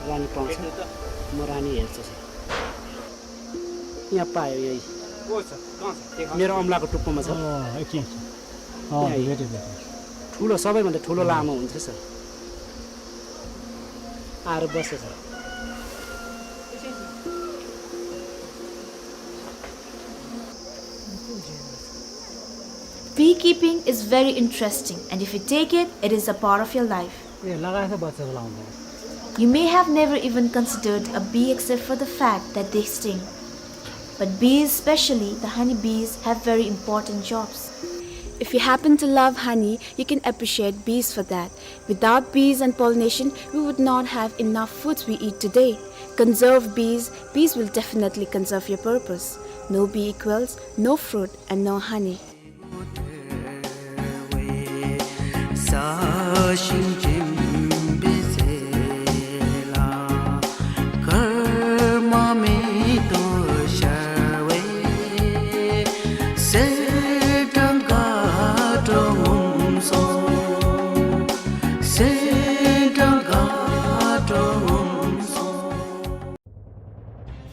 रानी पाउँछ। भेट्नु त। म रानी हेर्छु सर। यहाँ पायो यही। को छ? कहाँ छ? देखाउनु। मेरो औँलाको टुप्पोमा छ। अँ, एकछिन। अँ, यही। भेटेँ, भेटेँ। ठुलो, सबैभन्दा ठुलो लामो हुन्छ सर। आएर बस्छ sir. Beekeeping is very interesting, and if you take it, it is a part of your life. ए, लगाएछ बच्चाको लाउँदा। You may have never even considered a bee except for the fact that they sting. But bees, especially the honeybees, have very important jobs. If you happen to love honey, you can appreciate bees for that. Without bees and pollination, we would not have enough foods we eat today. Conserve bees, bees will definitely conserve your purpose. No bee equals no fruit and no honey.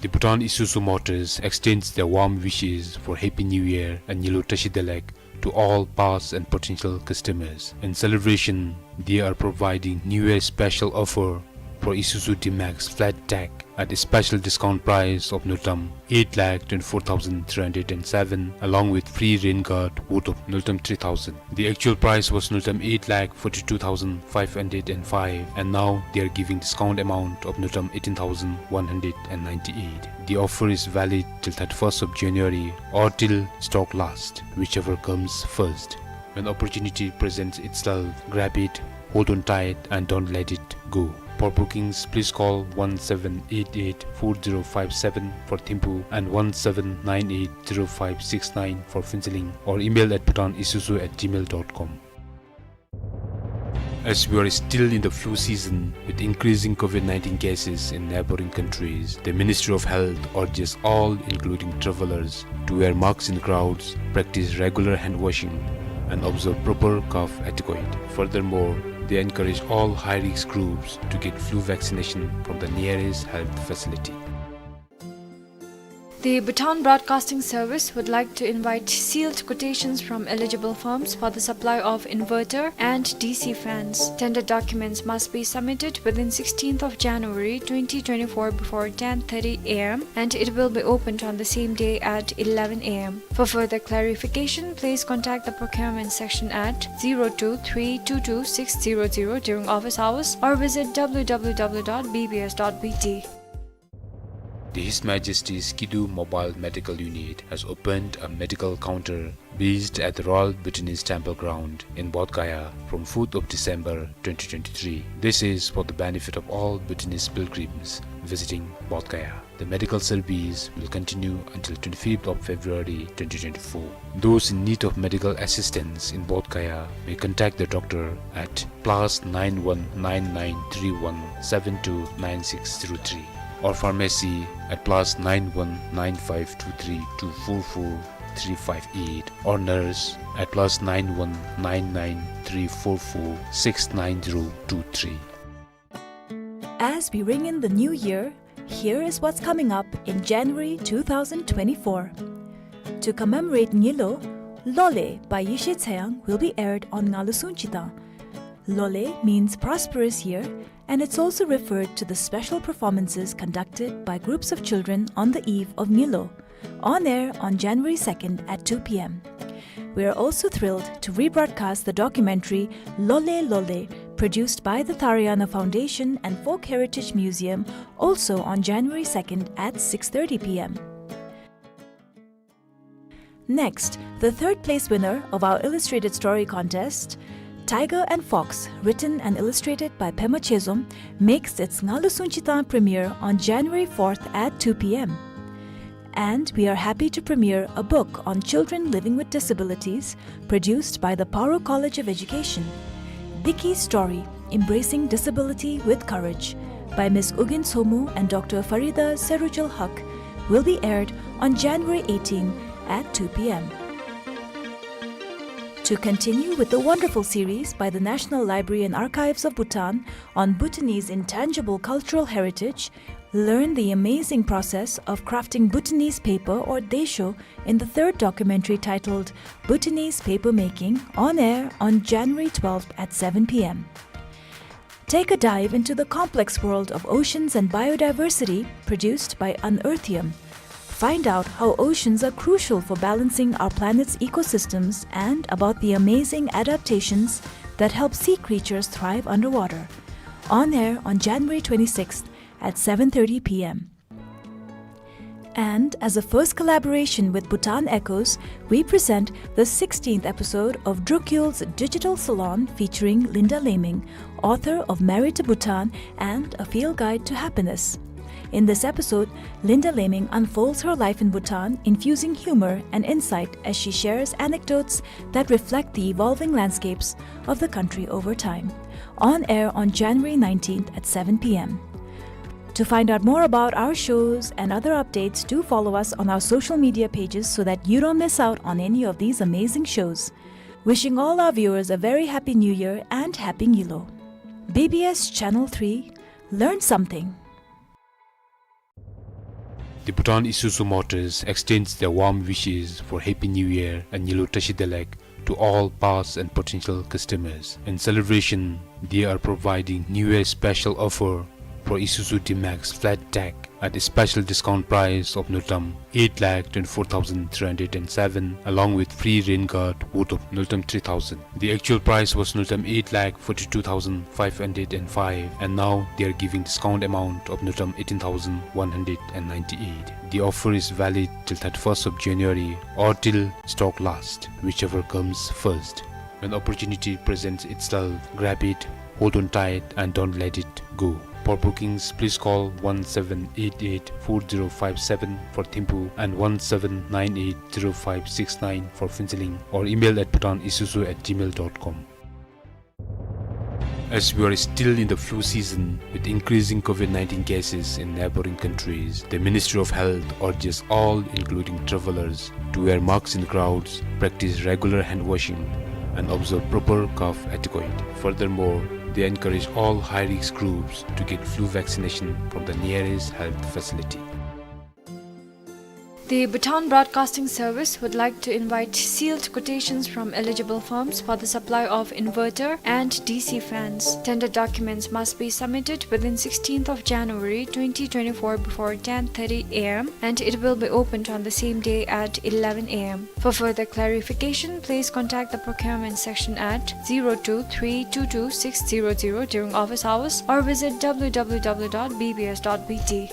The Bhutan Isuzu Motors extends their warm wishes for Happy New Year and Nyilo Tashi Delek to all past and potential customers. In celebration, they are providing New Year special offer for Isuzu D-Max flat tag at a special discount price of Ngultrum eight lakh twenty-four thousand three hundred and seven, along with free rain guard worth of Ngultrum three thousand. The actual price was Ngultrum eight lakh forty-two thousand five hundred and five, and now they are giving discount amount of Ngultrum eighteen thousand one hundred and ninety-eight. The offer is valid till thirty-first of January or till stock last, whichever comes first. When opportunity presents itself, grab it, hold on tight, and don't let it go. For bookings, please call one seven eight eight four zero five seven for Thimphu and one seven nine eight zero five six nine for Phuentsholing, or email at bhutanisuzu at gmail dot com. As we are still in the flu season, with increasing COVID nineteen cases in neighboring countries, the Ministry of Health urges all, including travelers, to wear masks in crowds, practice regular hand washing, and observe proper cough etiquette. Furthermore, they encourage all high-risk groups to get flu vaccination from the nearest health facility. The Bhutan Broadcasting Service would like to invite sealed quotations from eligible firms for the supply of inverter and D C fans. Tender documents must be submitted within sixteenth of January twenty twenty-four before ten thirty A M, and it will be opened on the same day at eleven A M. For further clarification, please contact the procurement section at zero two three two two six zero zero during office hours or visit W W W dot B B S dot B T. The His Majesty's Kidu Mobile Medical Unit has opened a medical counter based at the Royal Bhutanese Temple Ground in Bodh Gaya from fourth of December twenty twenty-three. This is for the benefit of all Bhutanese pilgrims visiting Bodh Gaya. The medical service will continue until twenty-fifth of February twenty twenty-four. Those in need of medical assistance in Bodh Gaya may contact the doctor at plus nine one nine nine three one seven two nine six zero three, or pharmacy at plus nine one nine five two three two four four three five eight, or nurse at plus nine one nine nine three four four six nine zero two three. As we ring in the new year, here is what's coming up in January two thousand twenty-four. To commemorate Nyilo, Lole by Yeshe Tseyang will be aired on Ngalu Sung Chitang. Lole means prosperous year, and it's also referred to the special performances conducted by groups of children on the eve of Ngilu, on air on January second at two p.m. We are also thrilled to rebroadcast the documentary Lole Lole, produced by the Tharayana Foundation and Folk Heritage Museum, also on January second at six thirty p.m. Next, the third place winner of our illustrated story contest, Tiger and Fox, written and illustrated by Pema Chezom, makes its Nga Lu Sung Chi Tang premiere on January fourth at two p.m. And we are happy to premiere a book on children living with disabilities, produced by the Paro College of Education. Diki Story, Embracing Disability with Courage, by Miss Ugyen Tshomou and Doctor Farida Serujul Haq, will be aired on January eighteen at two p.m. To continue with the wonderful series by the National Library and Archives of Bhutan on Bhutanese intangible cultural heritage, learn the amazing process of crafting Bhutanese paper or desho in the third documentary titled Bhutanese Paper Making, on air on January twelfth at seven p.m. Take a dive into the complex world of oceans and biodiversity produced by Unearthium. Find out how oceans are crucial for balancing our planet's ecosystems and about the amazing adaptations that help sea creatures thrive underwater. On air on January twenty-sixth at seven thirty p.m. And as a first collaboration with Bhutan Echoes, we present the sixteenth episode of Drukyul's Digital Salon featuring Linda Laming, author of Married to Bhutan and A Field Guide to Happiness. In this episode, Linda Laming unfolds her life in Bhutan, infusing humor and insight as she shares anecdotes that reflect the evolving landscapes of the country over time. On air on January nineteenth at seven p.m. To find out more about our shows and other updates, do follow us on our social media pages so that you don't miss out on any of these amazing shows. Wishing all our viewers a very happy New Year and Happy Ngilu. B B S Channel three, learn something. The Bhutan Isuzu Motors extends their warm wishes for Happy New Year and Ngilu Tashi Delek to all past and potential customers. In celebration, they are providing New Year special offer for Isuzu D-Max Flat Tech at a special discount price of Ngultrum eight lakh twenty-four thousand three hundred and seven, along with free rain guard worth of Ngultrum three thousand. The actual price was Ngultrum eight lakh forty-two thousand five hundred and five, and now they are giving discount amount of Ngultrum eighteen thousand one hundred and ninety-eight. The offer is valid till thirty-first of January or till stock last, whichever comes first. When opportunity presents itself, grab it, hold on tight, and don't let it go. For bookings, please call one seven eight eight four zero five seven for Thimphu and one seven nine eight zero five six nine for Phuentsholing, or email at bhutanisuzu at gmail dot com. As we are still in the flu season, with increasing COVID nineteen cases in neighboring countries, the Ministry of Health urges all, including travelers, to wear masks in crowds, practice regular hand washing, and observe proper cough etiquette. Furthermore, they encourage all high-risk groups to get flu vaccination from the nearest health facility. The Bhutan Broadcasting Service would like to invite sealed quotations from eligible firms for the supply of inverter and D C fans. Tender documents must be submitted within sixteenth of January twenty twenty-four before ten thirty a m, and it will be opened on the same day at eleven a m. For further clarification, please contact the procurement section at zero two three two two six zero zero during office hours or visit w w w dot b b s dot b t.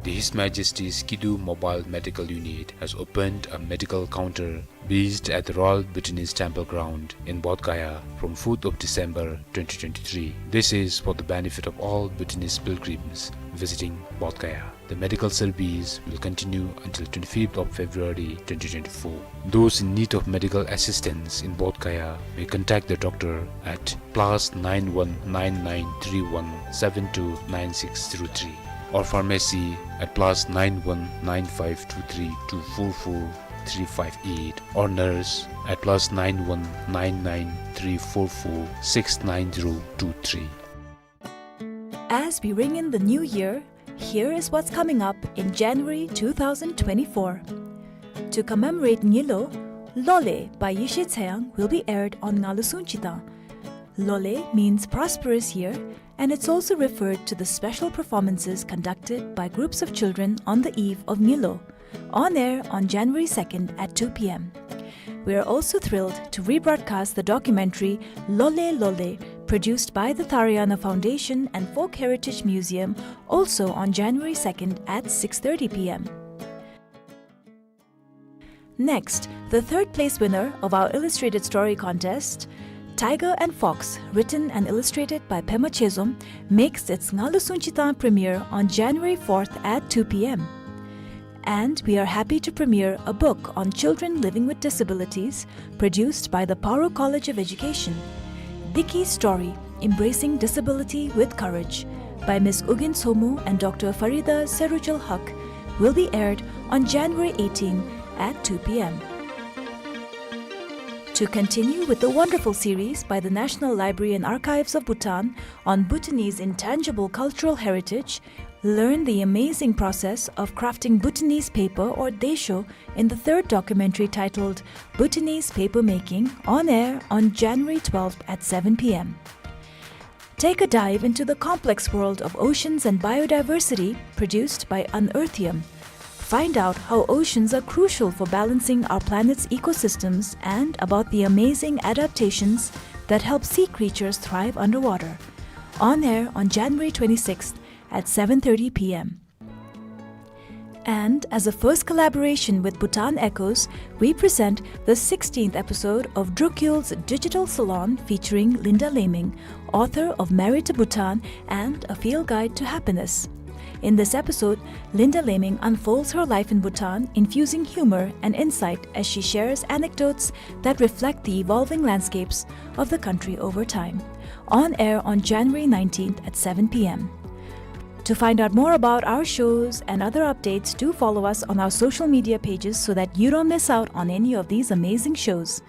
The His Majesty's Kidu Mobile Medical Unit has opened a medical counter based at the Royal Bhutanese Temple Ground in Bodh Gaya from fourth of December twenty twenty-three. This is for the benefit of all Bhutanese pilgrims visiting Bodh Gaya. The medical service will continue until twenty-fifth of February twenty twenty-four. Those in need of medical assistance in Bodh Gaya may contact the doctor at plus nine one nine nine three one seven two nine six zero three, or pharmacy at plus nine one nine five two three two four four three five eight, or nurse at plus nine one nine nine three four four six nine zero two three. As we ring in the new year, here is what's coming up in January two thousand twenty-four. To commemorate Ngilu, Lole by Yeshe Tseyang will be aired on Nga Lu Sung Chi Tang. Lole means prosperous year, and it's also referred to the special performances conducted by groups of children on the eve of Ngilo, on air on January second at two p.m. We are also thrilled to rebroadcast the documentary Lole Lole, produced by the Tharayana Foundation and Folk Heritage Museum, also on January second at six thirty p.m. Next, the third place winner of our illustrated story contest, Tiger and Fox, written and illustrated by Pema Chezom, makes its Ngalu Sungchi Tang premiere on January fourth at two p.m. And we are happy to premiere a book on children living with disabilities, produced by the Paro College of Education. Diki Story, Embracing Disability with Courage, by Miss Ugyen Somo and Doctor Farida Serujul Haq, will be aired on January eighteen at two p.m. To continue with the wonderful series by the National Library and Archives of Bhutan on Bhutanese intangible cultural heritage, learn the amazing process of crafting Bhutanese paper or desho in the third documentary titled Bhutanese Paper Making, on air on January twelfth at seven p.m. Take a dive into the complex world of oceans and biodiversity, produced by Unearthium. Find out how oceans are crucial for balancing our planet's ecosystems and about the amazing adaptations that help sea creatures thrive underwater. On air on January twenty-sixth at seven thirty p.m. And as a first collaboration with Bhutan Echoes, we present the sixteenth episode of Drukyul's Digital Salon, featuring Linda Laming, author of Married to Bhutan and A Field Guide to Happiness. In this episode, Linda Laming unfolds her life in Bhutan, infusing humor and insight as she shares anecdotes that reflect the evolving landscapes of the country over time. On air on January nineteenth at seven p.m. To find out more about our shows and other updates, do follow us on our social media pages so that you don't miss out on any of these amazing shows.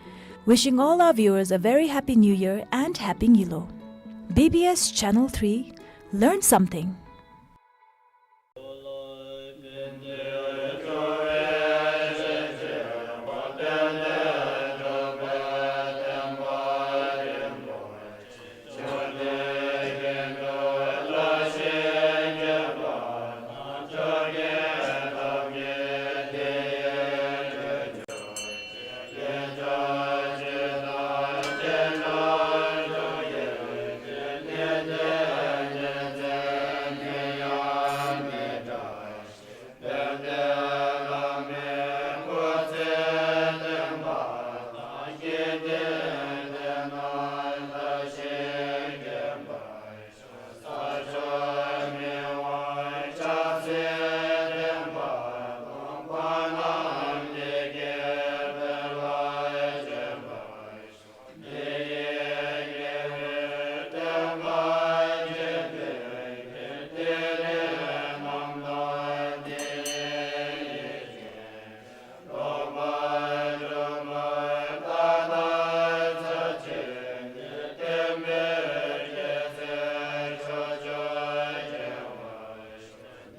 Wishing all our viewers a very happy New Year and Happy Ngilo. B B S Channel three, learn something.